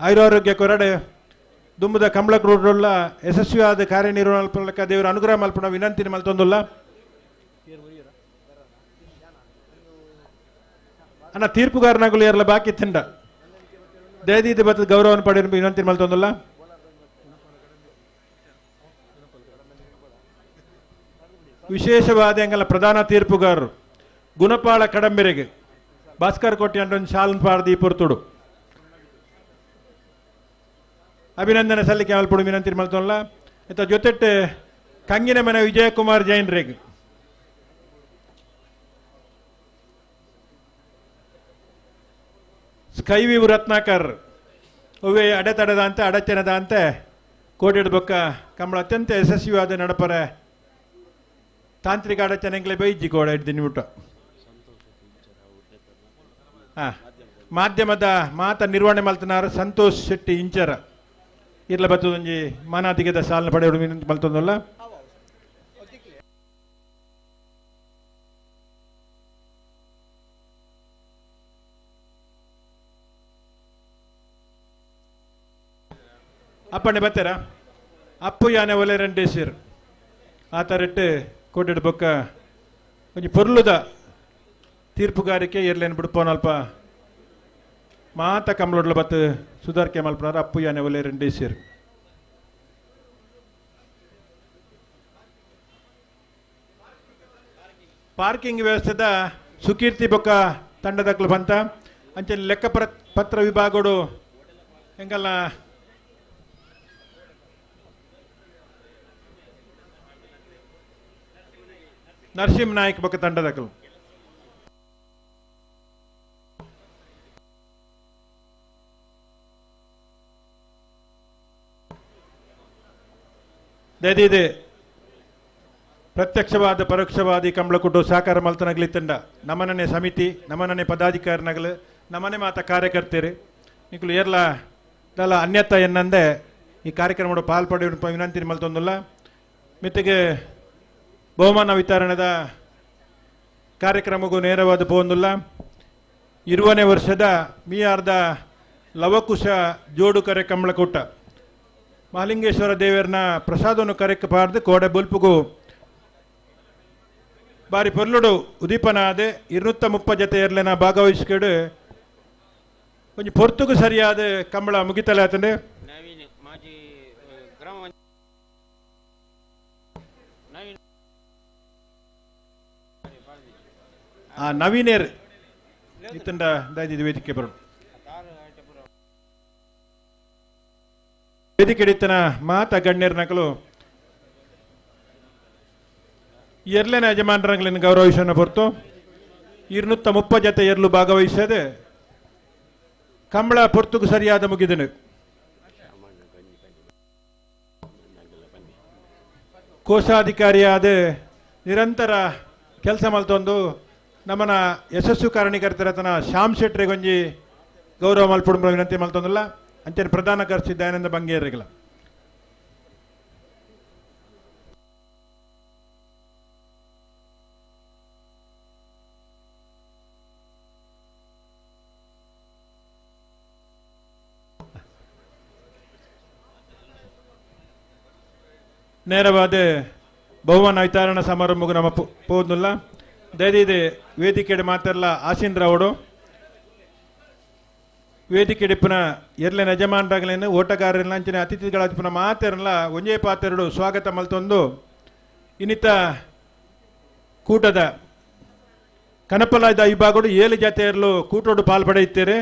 ಆಯುರಾರೋಗ್ಯ ಕೊರಡೆ ದುಂಬದ ಕಂಬಳ ಕ್ರೂಡುಳ್ಳ ಯಶಸ್ವಿಯಾದ ಕಾರ್ಯನಿರ್ವಹಣೆ ದೇವರ ಅನುಗ್ರಹ ಮಲ್ಪಣ ವಿನಂತಿ ಮಲ್ತೊಂದುಲ್ಲ. ಅನ್ನ ತೀರ್ಪುಗಾರನಾಗಲು ಏರ್ಲ ಬಾಕಿ ತಿಂಡ ದಯದೀತಿ ಬತ್ತದ ಗೌರವವನ್ನು ಪಡೆಯ ವಿನಂತಿ ಮಲ್ತೊಂದುಲ್ಲ. ವಿಶೇಷವಾದ ಅಂಗಲ ಪ್ರಧಾನ ತೀರ್ಪುಗಾರರು ಗುಣಪಾಳ ಕಡಂಬೆರೆಗೆ ಭಾಸ್ಕರ್ ಕೋಟಿ ಅಂಟೊಂದು ಶಾಲನ್ ಪಾರ್ದಿ ಪೊರ್ತುಡು ಅಭಿನಂದನೆ ಸಲ್ಲಿಕೆ ಮಲ್ಪಡು ವಿನಂತಿ ಮಲ್ತೊಲ್ಲ. ಇತ್ತ ಜೊತೆಟ್ ಕಂಗಿನ ಮನೆ ವಿಜಯಕುಮಾರ್ ಜೈನ್ ರೇಗ್ ಸ್ಕೈವಿವ್ ರತ್ನಾಕರ್ ಒವ್ವೆ ಅಡೆತಡೆದ ಅಂತೆ ಅಡಚಣದ ಅಂತೆ ಕೋಟಿಡ್ ಬೊಕ್ಕ ಕಂಬಳ ಅತ್ಯಂತ ಯಶಸ್ವಿಯಾದ ನಡಪರೆ ತಾಂತ್ರಿಕ ಅಡಚಣೆಗಳೇ ಬೈಜಿ ಕೋಡ ಹಿಡ್ದಿನಿ ಊಟ. ಮಾಧ್ಯಮದ ಮಾತ ನಿರ್ವಹಣೆ ಮಲ್ತನಾರ ಸಂತೋಷ್ ಶೆಟ್ಟಿ ಇಂಚರ ಇರ್ಲ ಬತ್ತದೊಂಜಿ ಮಾನಾದಿಗೆದ ಸಾಲನ ಪಡೆಯೋಡು ವಿನಂತಿ ಮಲ್ತೊಂದಲ್ಲ. ಅಪ್ಪಣ್ಣೆ ಬತ್ತೆರ ಅಪ್ಪು ಯಾನೆ ಒಲೆ ರೆಂಡೇಶಿರ್ ಆ ತರೆಟ್ಟು ಕೋಟೆಡ್ ಬೊಕ್ಕ ಒಂಜಿ ಪೊರ್ಲುದ ತೀರ್ಪುಗಾರಿಕೆ ಎರ್ಲೇನು ಬಿಡ್ಪೋನಲ್ಪ ಮಾತ ಕಮ್ಲೊಡ್ಲ ಬತ್ತು ಸುಧಾರ್ಕೆ ಮಲ್ಪನಾರ ಅಪ್ಪು ಯಾನೆ ಒಲೆ ರೆಂಡೇಶಿರ್. ಪಾರ್ಕಿಂಗ್ ವ್ಯವಸ್ಥೆದ ಸುಕೀರ್ತಿ ಬೊಕ್ಕ ತಂಡದಕ್ಲು ಬಂತ ಅಂಚೆ ಲೆಕ್ಕ ಪತ್ರ ವಿಭಾಗಡು ಎಂಗಲ್ಲ ನರಸಿಂಹ ನಾಯಕ್ ಬೊಕ್ಕ ತಂಡದಕ್ಲು. ದಯದೀದೆ ಪ್ರತ್ಯಕ್ಷವಾದ ಪರೋಕ್ಷವಾದಿ ಕಂಬಳಕುಟ್ಟು ಸಹಕಾರ ಮಲ್ತನಗಲಿ ತಂಡ ನಮನನೆ ಸಮಿತಿ ನಮನನೆ ಪದಾಧಿಕಾರಿನಗಲು ನಮನೆ ಮಾತ ಕಾರ್ಯಕರ್ತರು ನಿಕುಲು ಏರ್ಲ ದಲ ಅನ್ಯತ ಎನ್ನಂದೆ ಈ ಕಾರ್ಯಕ್ರಮದ ಪಾಲ್ಪಡೆಯುವ ವಿನಂತಿ ಮಲ್ತೊಂದುಲ್ಲ. ಮಿತ್ತಿಗೆ ಬಹುಮಾನ ವಿತರಣೆದ ಕಾರ್ಯಕ್ರಮಕ್ಕೂ ನೇರವಾದ ಪೋಂದುಲ್ಲ. 20ನೇ ವರ್ಷದ ಮೀಯಾರ್ದ ಲವಕುಶ ಜೋಡು ಕರೆ ಕಂಬಳಕೂಟ ಮಹಾಲಿಂಗೇಶ್ವರ ದೇವರನ್ನ ಪ್ರಸಾದವನ್ನು ಕರೆಕ್ಕೆ ಪಾರ್ದು ಕೋಡೆ ಬುಲ್ಪುಗು ಬಾರಿ ಪೊರ್ಲುಡು ಉದೀಪನಾದೆ 230 ಜತೆ ಎರ್ಲೆನ ಭಾಗವಹಿಸ್ಕೊಂಡು ಒಂಜಿ ಪೊರ್ತುಗು ಸರಿಯಾದ ಕಂಬಳ ಮುಗಿತಲೆ ಆತಂಡೆ. ಆ ನವೀನೇರ್ ಇತ್ತಂಡ ದಾದಿ ವೇದಿಕೆ ಬರೋಣ. ವೇದಿಕೆ ಹಿಡಿತನ ಮಾತ ಗಣ್ಯರ ನಕಲು ಎರ್ಲೆನ ಯಜಮಾನರಂಗ್ಲಿನ ಗೌರವಿಸೋಣ ಹೊರತು 230 ಜತೆ ಎರ್ಲು ಭಾಗವಹಿಸದೆ ಕಂಬಳ ಪೊರ್ತುಗು ಸರಿಯಾದ ಮುಗಿದನು. ಕೋಶಾಧಿಕಾರಿಯಾದ ನಿರಂತರ ಕೆಲಸ ಮಲ್ತೊಂದು ನಮ್ಮನ ಯಶಸ್ಸು ಕಾರಣೀಕರ್ತರತನ ಶ್ಯಾಮ್ ಶೆಟ್ರಿಗೊಂಜಿ ಗೌರವ ಮಲ್ಪುಡುಂಬ ವಿನಂತಿ ಮಲ್ತೊಂದಿಲ್ಲ. ಅಂಚನೆ ಪ್ರಧಾನ ಕಾರ್ಯದರ್ಶಿ ದಯಾನಂದ ಬಂಗೇರಿಗಳ ನೇರವಾದ ಬಹುಮಾನ ವಿತರಣಾ ಸಮಾರಂಭಕ್ಕೂ ನಮ್ಮ ಪೋದುಲ್ಲ. ದಯದೀದೆ ವೇದಿಕೆಡೆ ಮಾತೆಲ್ಲ ಆಸೀನರಾವಡು ವೇದಿಕೆ ಡಿಪ್ಪನ ಎರ್ಲೆನ ಯಜಮಾನರಾಗಲೇನು ಓಟಗಾರರನ್ನ ಅಂಚಿನ ಅತಿಥಿಗಳ ಪುನಃ ಮಾತೆರಲ್ಲ ಒಂಜೇ ಪಾತೆರಡು ಸ್ವಾಗತ ಮಲ್ತೊಂದು ಇನ್ನಿತ ಕೂಟದ ಕನಪಲಾದ ವಿಭಾಗಡು 7 ಜಾತಿಯರ್ಲು ಕೂಟೋಡು ಪಾಲ್ಪಡೆಯುತ್ತೀರಿ.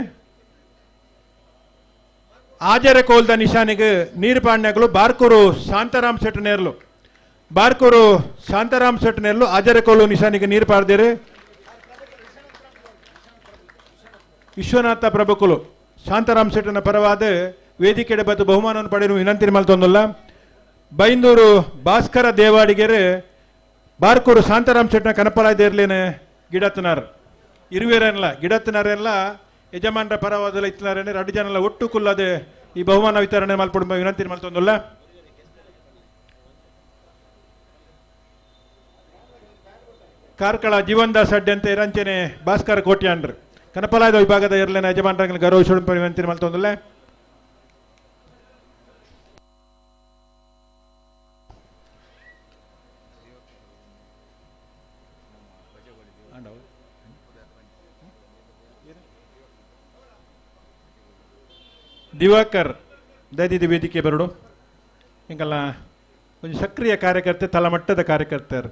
ಆಜರೆ ಕೋಲ್ದ ನಿಶಾನಿಗೆ ನೀರು ಪಾಂಡ್ಯಗಳು ಬಾರ್ಕೂರು ಶಾಂತಾರಾಮ್ ಶೆಟ್ಟನೇರ್ಲು ಬಾರ್ಕೂರು ಶಾಂತಾರಾಮ್ ಶೆಟ್ಟನೇರ್ಲು ಆಜರೆ ಕೋಲು ನಿಶಾನಿಗೆ ನೀರು ಪಾಡ್ದಿರಿ. ವಿಶ್ವನಾಥ ಪ್ರಭುಕುಲು ಶಾಂತಾರಾಮ್ ಶೆಟ್ಟನ ಪರವಾದ ವೇದಿಕೆಡೆ ಬತ್ತು ಬಹುಮಾನವನ್ನು ಪಡೆಯಲು ವಿನಂತಿ ಮಲ್ತೊಂದುಲ್ಲ. ಬೈಂದೂರು ಭಾಸ್ಕರ ದೇವಾಡಿಗೆರೆ ಬಾರ್ಕೂರು ಶಾಂತಾರಾಮ್ ಶೆಟ್ಟನ ಕನಪಲಾಯ್ದೇರ್ಲೇನೆ ಗಿಡತ್ತನಾರ್ ಇರುವೇರಲ್ಲ ಗಿಡತ್ತನಾರೆಲ್ಲ ಯಜಮಾನರ ಪರವಾದಲ್ಲ ಇತ್ತನಾರೇನೆ ಎರಡು ಜನಲ್ಲ ಒಟ್ಟು ಕುಲ್ಲದೆ ಈ ಬಹುಮಾನ ವಿತರಣೆ ಮಲ್ಪಡುವ ವಿನಂತಿ ಮಲ್ತೊಂದುಲ್ಲ. ಕಾರ್ಕಳ ಜೀವನ್ದಾಸ್ ಅಡ್ಡೆ ಅಂತ ಇರಂಚನೆ ಭಾಸ್ಕರ ಕೋಟ್ಯಾನ್ರು ಕನಪಲಾಯದ ವಿಭಾಗದ ಎರಲೇನ ಯಜಮಾನರಾಗಲಿ ಗೌರವಿಸುವ ವಿನಂತಿ ಮಲ್ತೊಂದುಲ್ಲ. ದಿವಾಕರ್ ದಯದಿದ್ದು ವೇದಿಕೆ ಬರಡು ಹಿಂಗಲ್ಲ ಒಂದು ಸಕ್ರಿಯ ಕಾರ್ಯಕರ್ತೆ ತಳಮಟ್ಟದ ಕಾರ್ಯಕರ್ತರು.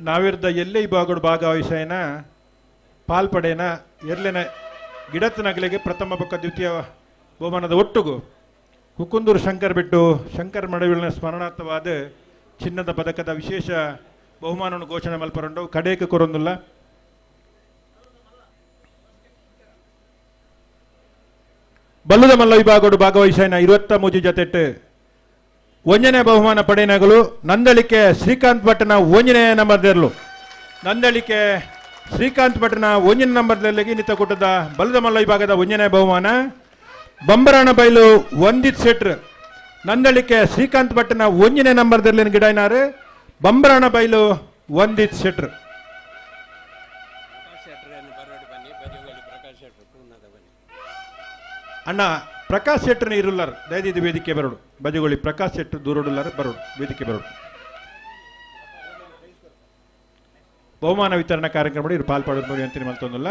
ನಾವಿರ್ದ ಎಲ್ಲೇ ವಿಭಾಗಡು ಭಾಗವಹಿಸೇನ ಪಾಲ್ಪಡೇನ ಎರ್ಲೆನ ಗಿಡತ್ತನಗಲಿಗೆ ಪ್ರಥಮ ಬೊಕ್ಕ ದ್ವಿತೀಯ ಬಹುಮಾನದ ಒಟ್ಟುಗು ಕುಕ್ಕುಂದೂರು ಶಂಕರ್ ಬಿಟ್ಟು ಶಂಕರ್ ಮಡವಿಲಿನ ಸ್ಮರಣಾರ್ಥವಾದ ಚಿನ್ನದ ಪದಕದ ವಿಶೇಷ ಬಹುಮಾನವನ್ನು ಘೋಷಣೆ ಮಲ್ಪರಂಡು ಕಡೇಕ ಕೊರೊಂದುಲ್ಲ. ಬಲ್ಲುದ ಮಲ್ಲ ವಿಭಾಗಡು ಭಾಗವಹಿಸೇನ 23 ಜತೆಟ್ಟು ಒಂಜನೇ ಬಹುಮಾನ ಪಡೆಯನಗಲು ನಂದಳಿಕೆ ಶ್ರೀಕಾಂತ್ ಭಟ್ಟನ ಒಂಜನೇ ನಂಬರ್ದೆರ್ಲು ನಂದಳಿಕೆ ಶ್ರೀಕಾಂತ್ ಭಟ್ಟನ ಒಂಜನೇ ನಂಬರ್ದೆರ್ಲಿಗೆ ಇನ್ನಿತ ಕೂಟದ ಬಲ್ಲದ ಮಲ್ಲ ವಿಭಾಗದ ಒಂಜನೇ ಬಹುಮಾನ ಬಂಬರಾಣ ಬೈಲು ವಂದಿತ್ ಶೆಟ್ರ್ ನಂದಳಿಕೆ ಶ್ರೀಕಾಂತ್ ಭಟ್ಟನ ಒಂಜನೇ ನಂಬರ್ದೆರ್ಲಿನ ಗಿಡೈನಾರು ಬಂಬರಾಣ ಬೈಲು ವಂದಿತ್ ಶೆಟ್ರ್. ಅಣ್ಣ ಪ್ರಕಾಶ್ ಶೆಟ್ಟರ್ನ ಇರುಲ್ಲಾರ್ ದಯದಿದ್ದು ವೇದಿಕೆ ಬರೋಡು. ಬಜಗೋಳಿ ಪ್ರಕಾಶ್ ಶೆಟ್ಟರ್ ದೂರೋಡುಲ್ಲಾರ ಬರೋಡು ವೇದಿಕೆ ಬರೋಡು. ಬಹುಮಾನ ವಿತರಣಾ ಕಾರ್ಯಕ್ರಮ ಇರು ಪಾಲ್ಪಡೋದು ಅಂತ ಮಲ್ತೊಂದಲ್ಲ.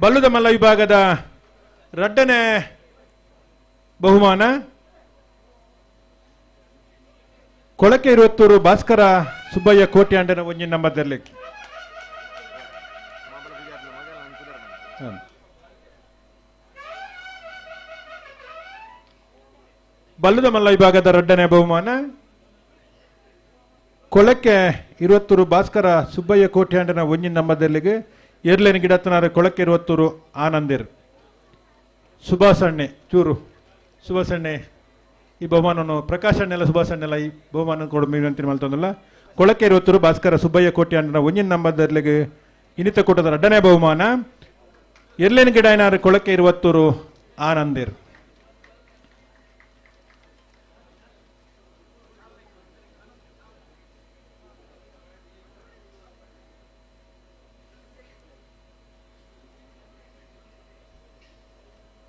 ಬಲ್ಲುದ ಮಲ್ಲ ವಿಭಾಗದ ರಡ್ಡನೇ ಬಹುಮಾನ ಕೊಳಕೆ ಇರುವತ್ತೂರು ಭಾಸ್ಕರ ಸುಬ್ಬಯ್ಯ ಕೋಟ್ಯಾಂಡನ ಒಂಜಿನ ನಂಬರ್ದಲ್ಲಿ. ಬಲ್ಲುದ ಮಲ್ಲ ವಿಭಾಗದ ರಡ್ಡನೇ ಬಹುಮಾನ ಕೊಳಕೆ ಇರುವತ್ತೂರು ಭಾಸ್ಕರ ಸುಬ್ಬಯ್ಯ ಕೋಟ್ಯಾಂಡನ ಒಂಜಿನ ನಂಬರ್ದಲ್ಲಿಗೆ ಎರ್ಲೇನ ಗಿಡತ್ತನಾರ ಕೊಳಕೆ ಇರುವತ್ತೂರು ಆನಂದಿರ್ ಸುಭಾಸಣ್ಣೆ ಚೂರು ಸುಭಾಸಣ್ಣೆ ಈ ಬಹುಮಾನವನ್ನು ಪ್ರಕಾಶ್ ಅಣ್ಣೆಲ್ಲ ಸುಭಾಷ್ ಅಣ್ಣೆಲ್ಲ ಈ ಬಹುಮಾನ ಕೊಡ ವಿನಂತಿ ಮಲ್ತೊಂದಲ್ಲ. ಕೊಳಕೆ ಇರುವತ್ತೂರು ಭಾಸ್ಕರ ಸುಬ್ಬಯ್ಯ ಕೋಟ್ಯಾಂಡನ ಒಂಜಿನ ನಂಬರ್ದಲ್ಲಿಗೆ ಇನ್ನಿತ ಕೂಟದ ರಡ್ಡನೇ ಬಹುಮಾನ ಎರ್ಲೇನ ಗಿಡನಾರ ಕೊಳಕೆ ಇರುವತ್ತೂರು ಆನಂದಿರ್.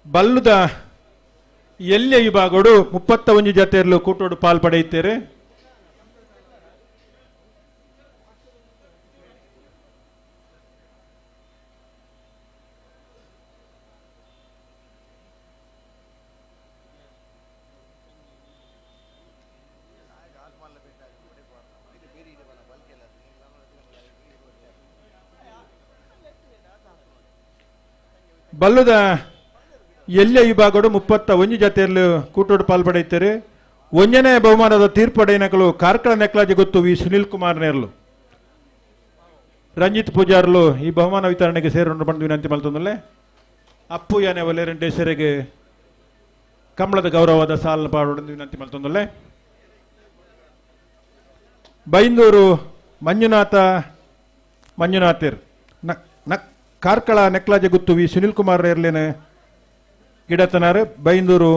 ಬಲ್ಲುದ ಎಲ್ಲಿಯ ವಿಭಾಗಡು 31 ಜತೆಯಲ್ಲೂ ಕೂಟೋಡು ಪಾಲ್ ಪಡೆಯುತ್ತೇವೆ. ಬಲ್ಲುದ ಎಲ್ಲಿಯ ವಿಭಾಗಡು 31 ಜತೆಯಲ್ಲಿ ಕೂಟೋಡು ಪಾಲ್ ಪಡೆಯುತ್ತಾರೆ. ಒಂದನೇ ಬಹುಮಾನದ ತೀರ್ಪಡೆಯನಕಲು ಕಾರ್ಕಳ ನೆಕ್ಲಾಜಿ ಗೊತ್ತು ವಿ ಸುನಿಲ್ ಕುಮಾರ್ ನೇರ್ಲು ರಂಜಿತ್ ಪೂಜಾರ್ಲು ಈ ಬಹುಮಾನ ವಿತರಣೆಗೆ ಸೇರೊಂಡು ಬಂದು ವಿನಂತಿ ಮಲ್ತೊಂದಲ್ಲೇ. ಅಪ್ಪು ಯಾನೆ ಒಲೆರೆಂಟೆ ಸೆರೆಗೆ ಕಮಲದ ಗೌರವದ ಸಾಲನ್ನು ಪಾಡೋಡು ವಿನಂತಿ ಮಲ್ತೊಂದಲ್ಲೇ. ಬೈಂದೂರು ಮಂಜುನಾಥ ಮಂಜುನಾಥಿರ್ ಕಾರ್ಕಳ ನೆಕ್ಲಾಜೆ ಗುತ್ತು ವಿ ಸುನಿಲ್ ಕುಮಾರ್ ನೇರ್ಲೇನೆ ಗಿಡತನಾರ್ ಬೈಂದೂರು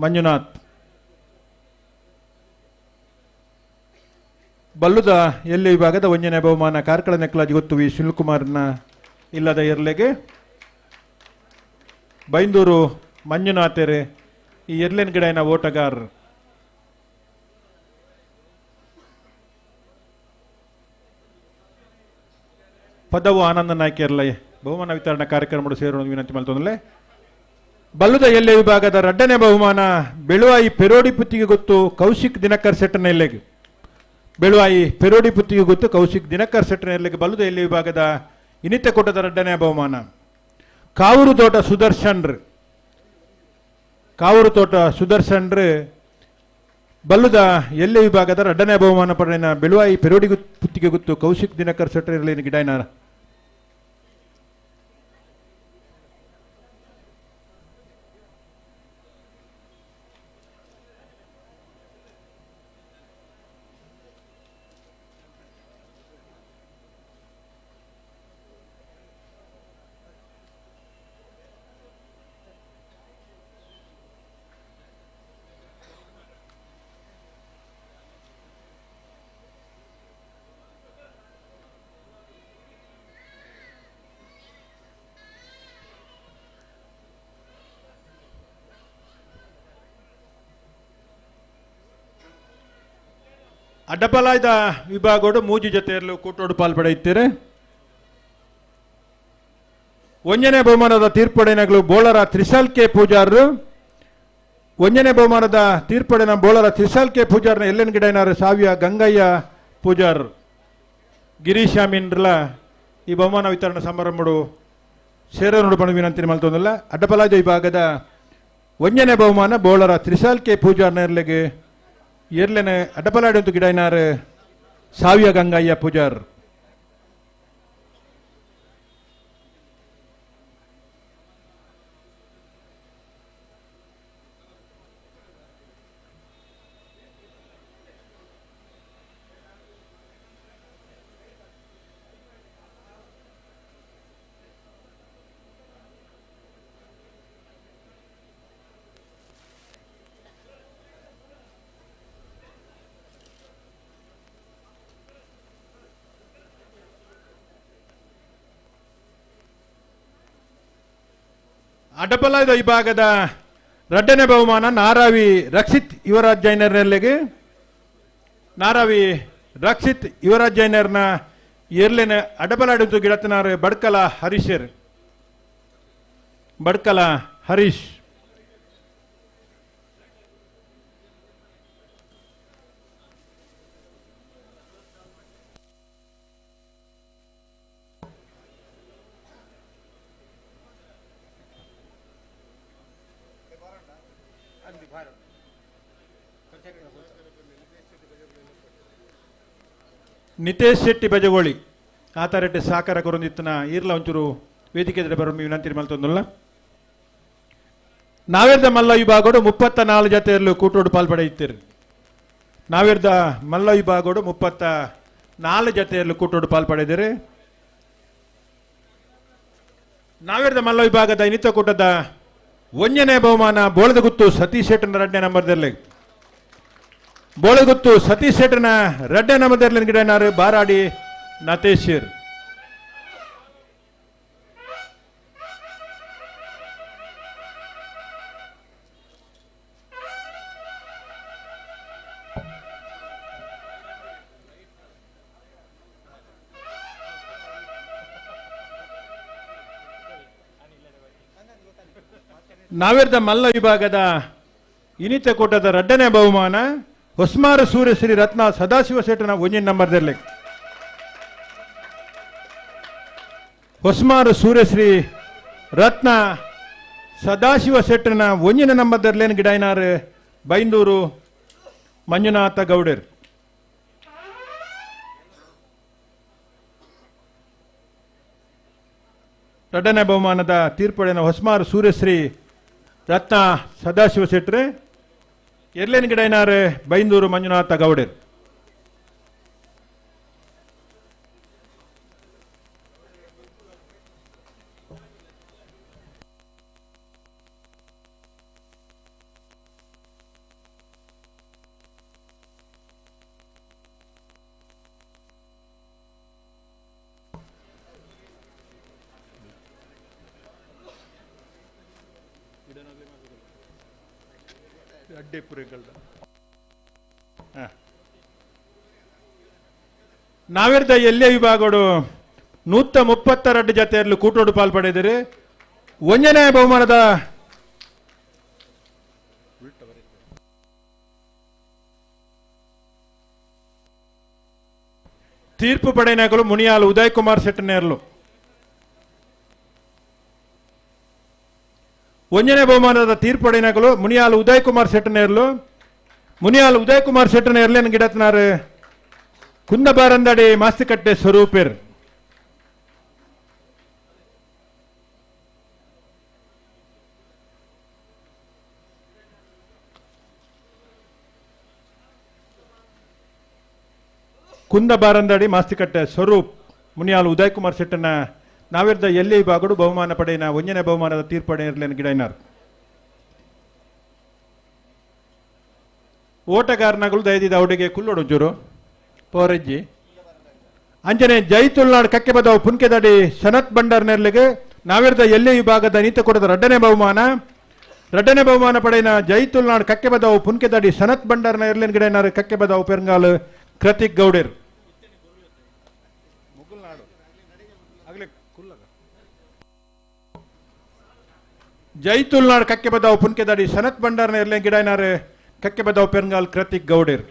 ಮಂಜುನಾಥ್. ಬಲ್ಲುದ ಎಲ್ಲಿ ವಿಭಾಗದ ಒಂಜನೇ ಬಹುಮಾನ ಕಾರ್ಕಳ ನೆಕ್ಲಾಜ್ ಗೊತ್ತು ವಿ ಸುನಿಲ್ ಕುಮಾರ್ನ ಇಲ್ಲದ ಎರ್ಲೆಗೆ ಬೈಂದೂರು ಮಂಜುನಾಥೆರೆ ಈ ಎರ್ಲೆನ್ ಗಿಡನ ಓಟಗಾರ್. ಪದವು ಆನಂದ ನಾಯ್ಕ ಎರ್ಲೈ ಬಹುಮಾನ ವಿತರಣಾ ಕಾರ್ಯಕ್ರಮ ಸೇರೋಣ ವಿನಂತಿ ಮಲ್ತೊಂದಲೆ. ಬಲ್ಲುದ ಎಲ್ಲೆ ವಿಭಾಗದ ರಡ್ಡನೇ ಬಹುಮಾನ ಬೆಳುವಾಯಿ ಪೆರೋಡಿ ಪುತ್ತಿಗೆ ಗೊತ್ತು ಕೌಶಿಕ್ ದಿನಕರ್ ಸೆಟ್ಟನ ಎಲ್ಲೆಗೆ. ಬೆಳುವಾಯಿ ಪೆರೋಡಿ ಪುತ್ತಿಗೆ ಗೊತ್ತು ಕೌಶಿಕ್ ದಿನಕರ್ ಸೆಟ್ಟನ ಎಲ್ಲೆಗೆ ಬಲ್ಲುದ ಎಲ್ಲೆ ವಿಭಾಗದ ಇನ್ನಿತ ಕೂಟದ ರಡ್ಡನೇ ಬಹುಮಾನ. ಕಾವೂರು ತೋಟ ಸುದರ್ಶನ್ರು ಕಾವೂರು ತೋಟ ಸುದರ್ಶನ್ರು ಬಲ್ಲುದ ಎಲ್ಲೆ ವಿಭಾಗದ ರಡ್ಡನೇ ಬಹುಮಾನ ಪಡೆದ ಬೆಳುವಾಯಿ ಪೆರೋಡಿ ಪುತ್ತಿಗೆ ಗೊತ್ತು ಕೌಶಿಕ್ ದಿನಕರ್ ಸೆಟ್ಟರ್ ಇರಲಿ ಗಿಡೈನ. ಅಡ್ಡಪಲಾಯ್ದ ವಿಭಾಗೋಡು ಮೂಜಿ ಜೊತೆಯಲ್ಲೂ ಕೂಟೋಡು ಪಾಲ್ಪಡೆಯುತ್ತೀರಿ. ಒಂಜನೇ ಬಹುಮಾನದ ತೀರ್ಪಡೆನಗಳು ಬೋಳರ ತ್ರಿಶಾಲ್ ಕೆ ಪೂಜಾರರು. ಒಂಜನೇ ಬಹುಮಾನದ ತೀರ್ಪಡೆನ ಬೋಳರ ತ್ರಿಶಾಲ್ ಕೆ ಪೂಜಾರನ ಎಲ್ಲೆನ್ ಗಿಡೈನಾರು ಸಾವಿಯ ಗಂಗಯ್ಯ ಪೂಜಾರ್ ಗಿರೀಶ್ ಅಮೀನ್ರಲ ಈ ಬಹುಮಾನ ವಿತರಣಾ ಸಮಾರಂಭಡು ಸೇರೋನುಡು ಪಣ ವಿನಂತಿ ಮಲ್ತೊಂದಲ್ಲ. ಅಡ್ಡಪಲಾಯ್ದ ವಿಭಾಗದ ಒಂಜನೇ ಬಹುಮಾನ ಬೋಳರ ತ್ರಿಶಾಲ್ ಕೆ ಪೂಜಾರ್ನರ್ಲೆಗೆ ಎರ್ಲೆನೆ ಅಡ್ಡಪಲಾಡಿ ಗಿಡೈನಾರು ಸಾವಿಯ ಗಂಗಯ್ಯ ಪೂಜಾರ್. ಅಡಪಲಾದ ವಿಭಾಗದ ರಡ್ಡನೇ ಬಹುಮಾನ ನಾರಾವಿ ರಕ್ಷಿತ್ ಯುವರಾಜ್ ಜೈನರ್ನೆಲ್ಲಿಗೆ. ನಾರಾವಿ ರಕ್ಷಿತ್ ಯುವರಾಜ್ ಜೈನರ್ನ ಎರ್ಲೆನ ಅಡಪಲಾಡಿತು ಗಿಡತನಾರು ಬಡ್ಕಲ ಹರೀಶರ್. ಬಡ್ಕಲ ಹರೀಶ್. ನಿತೇಶ್ ಶೆಟ್ಟಿ ಬಜಗೋಳಿ ಆತಾರೆಡ್ಡಿ ಸಾಕಾರ ಕೊರೊಂದಿತ್ತನ ಈರ್ಲ ಒಂಚೂರು ವೇದಿಕೆ ಬರೋ ವಿನಂತಿ ಮಲ್ತೊಂದುಲ್ಲ. ನಾವೇರ್ದ ಮಲ್ಲ ವಿಭಾಗಡು 34 ಜತೆಯಲ್ಲೂ ಕೂಟೋಡು ಪಾಲ್ಪಡೆಯುತ್ತೀರಿ. ನಾವೇರ್ದ ಮಲ್ಲ ವಿಭಾಗಡು 34 ಜತೆಯಲ್ಲೂ ಕೂಟೋಡು ಪಾಲ್ಪಡೆದಿರಿ. ನಾವೇರ್ದ ಮಲ್ಲ ವಿಭಾಗದ ಇನ್ನಿತ ಕೂಟದ ಒಂಜನೇ ಬಹುಮಾನ ಬೋಳದಗುತ್ತು ಸತೀಶ್ ಶೆಟ್ಟನ ಎರಡನೇ ನಂಬರ್ದಲ್ಲಿ. ಬೋಳಗುತ್ತು ಸತೀಶ್ ಶೆಟ್ಟನ ರಡ್ಡೆ ನಂಬರ್ದಲ್ಲಿ ಗಿಡನಾರು ಬಾರಾಡಿ ನತೇಶಿರ್. ನಾವೇರ್ದ ಮಲ್ಲ ವಿಭಾಗದ ಇನಿತ ಕೂಟದ ರಡ್ಡನೇ ಬಹುಮಾನ ಹೊಸ್ಮಾರು ಸೂರ್ಯಶ್ರೀ ರತ್ನ ಸದಾಶಿವ ಶೆಟ್ಟನ ಒಂಜಿನ ನಂಬರ್ದಲ್ಲಿ. ಹೊಸ್ಮಾರು ಸೂರ್ಯಶ್ರೀ ರತ್ನ ಸದಾಶಿವ ಶೆಟ್ಟನ ಒಂಜಿನ ನಂಬರ್ದಲ್ಲಿ ಗಿಡೈನಾರ್ ಬೈಂದೂರು ಮಂಜುನಾಥ ಗೌಡರ್. ರಡ್ಡನೇ ಬಹುಮಾನದ ತೀರ್ಪಡೆನ ಹೊಸ್ಮಾರು ಸೂರ್ಯಶ್ರೀ ರತ್ನ ಸದಾಶಿವ ಶೆಟ್ರೆ ಎರ್ಲೇನ್ ಗಿಡೈನಾರ್ ಬೈಂದೂರು ಮಂಜುನಾಥ ಗೌಡರ್. ನಾವೇರ್ದ ಎಲ್ಲೇ ವಿಭಾಗಡು 132 ಜತೆಯಲ್ಲಿ ಕೂಟೋಡು ಪಾಲ್ಪಡೆದಿರಿ. ಒಂಜನೇ ಬಹುಮಾನದ ತೀರ್ಪು ಪಡೆಯನಾಗಲು ಮುನಿಯಾಲು ಉದಯ್ ಕುಮಾರ್ ಶೆಟ್ಟನೇರ್ಲು. ಒಂಜನೇ ಬಹುಮಾನದ ತೀರ್ಪು ಪಡೆಯನಾಗಲು ಮುನಿಯಾಲು ಉದಯ್ ಕುಮಾರ್ ಶೆಟ್ಟನೇರ್ಲು. ಮುನಿಯಾಲು ಉದಯ್ ಕುಮಾರ್ ಶೆಟ್ಟನೇರ್ಲೇನ್ ಗಿಡತ್ನಾರು ಕುಂದಬಾರಂದಡಿ ಮಾಸ್ತಿಕಟ್ಟೆ ಸ್ವರೂಪಿರ್. ಕುಂದಬಾರಂದಡಿ ಮಾಸ್ತಿಕಟ್ಟೆ ಸ್ವರೂಪ್ ಮುನಿಯಾಲು ಉದಯ್ ಕುಮಾರ್ ಶೆಟ್ಟನ ನಾವಿರ್ದ ಎಲ್ಲಿ ವಿಭಾಗಡು ಬಹುಮಾನ ಪಡೆಯನ ಒಂಜನೇ ಬಹುಮಾನದ ತೀರ್ಪಡೆಯರ್ಲೇನು ಗಿಡೈನಾರ್. ಓಟಗಾರನಗಳು ದಯದಿದ ಅವಡಿಗೆ ಕುಲ್ಲೋಡು ಒಂಚೂರು ಪೋರಜ್ಜಿ. ಅಂಜನೆ ಜೈ ತುಳ್ನಾಡ್ ಕಕ್ಕೆಬದವು ಪುನ್ಕೆದಡಿ ಸನತ್ ಬಂಡಾರ್ ನೆರ್ಲಿಗೆ ನಾವಿರ್ದ ಎಲ್ಲಿ ವಿಭಾಗದ ನೀತ ಕೊಡದ ರಡ್ಡನೇ ಬಹುಮಾನ. ರಡ್ಡನೇ ಬಹುಮಾನ ಪಡೆಯನ ಜೈ ತುಳ್ನಾಡ್ ಕಕ್ಕೆಬದವು ಪುನ್ಕೆದಡಿ ಸನತ್ ಬಂಡಾರ್ನ ಎರ್ಲಿನ ಗಿಡೈನಾರ್ ಕಕ್ಕೆಬದವು ಪೆರಂಗಾಲು ಕೃತಿಕ್ ಗೌಡೇರ್. ಜೈ ತುಳ್ನಾಡ್ ಕಕ್ಕೆಬದವು ಪುನ್ಕೆದಡಿ ಸನತ್ ಬಂಡಾರ್ನ ಎರ್ಲಿನ ಗಿಡೈನಾರ್ ಕಕ್ಕೆಬದವು ಪೆರಂಗಾಲ್ ಕೃತಿಕ್ ಗೌಡೇರ್.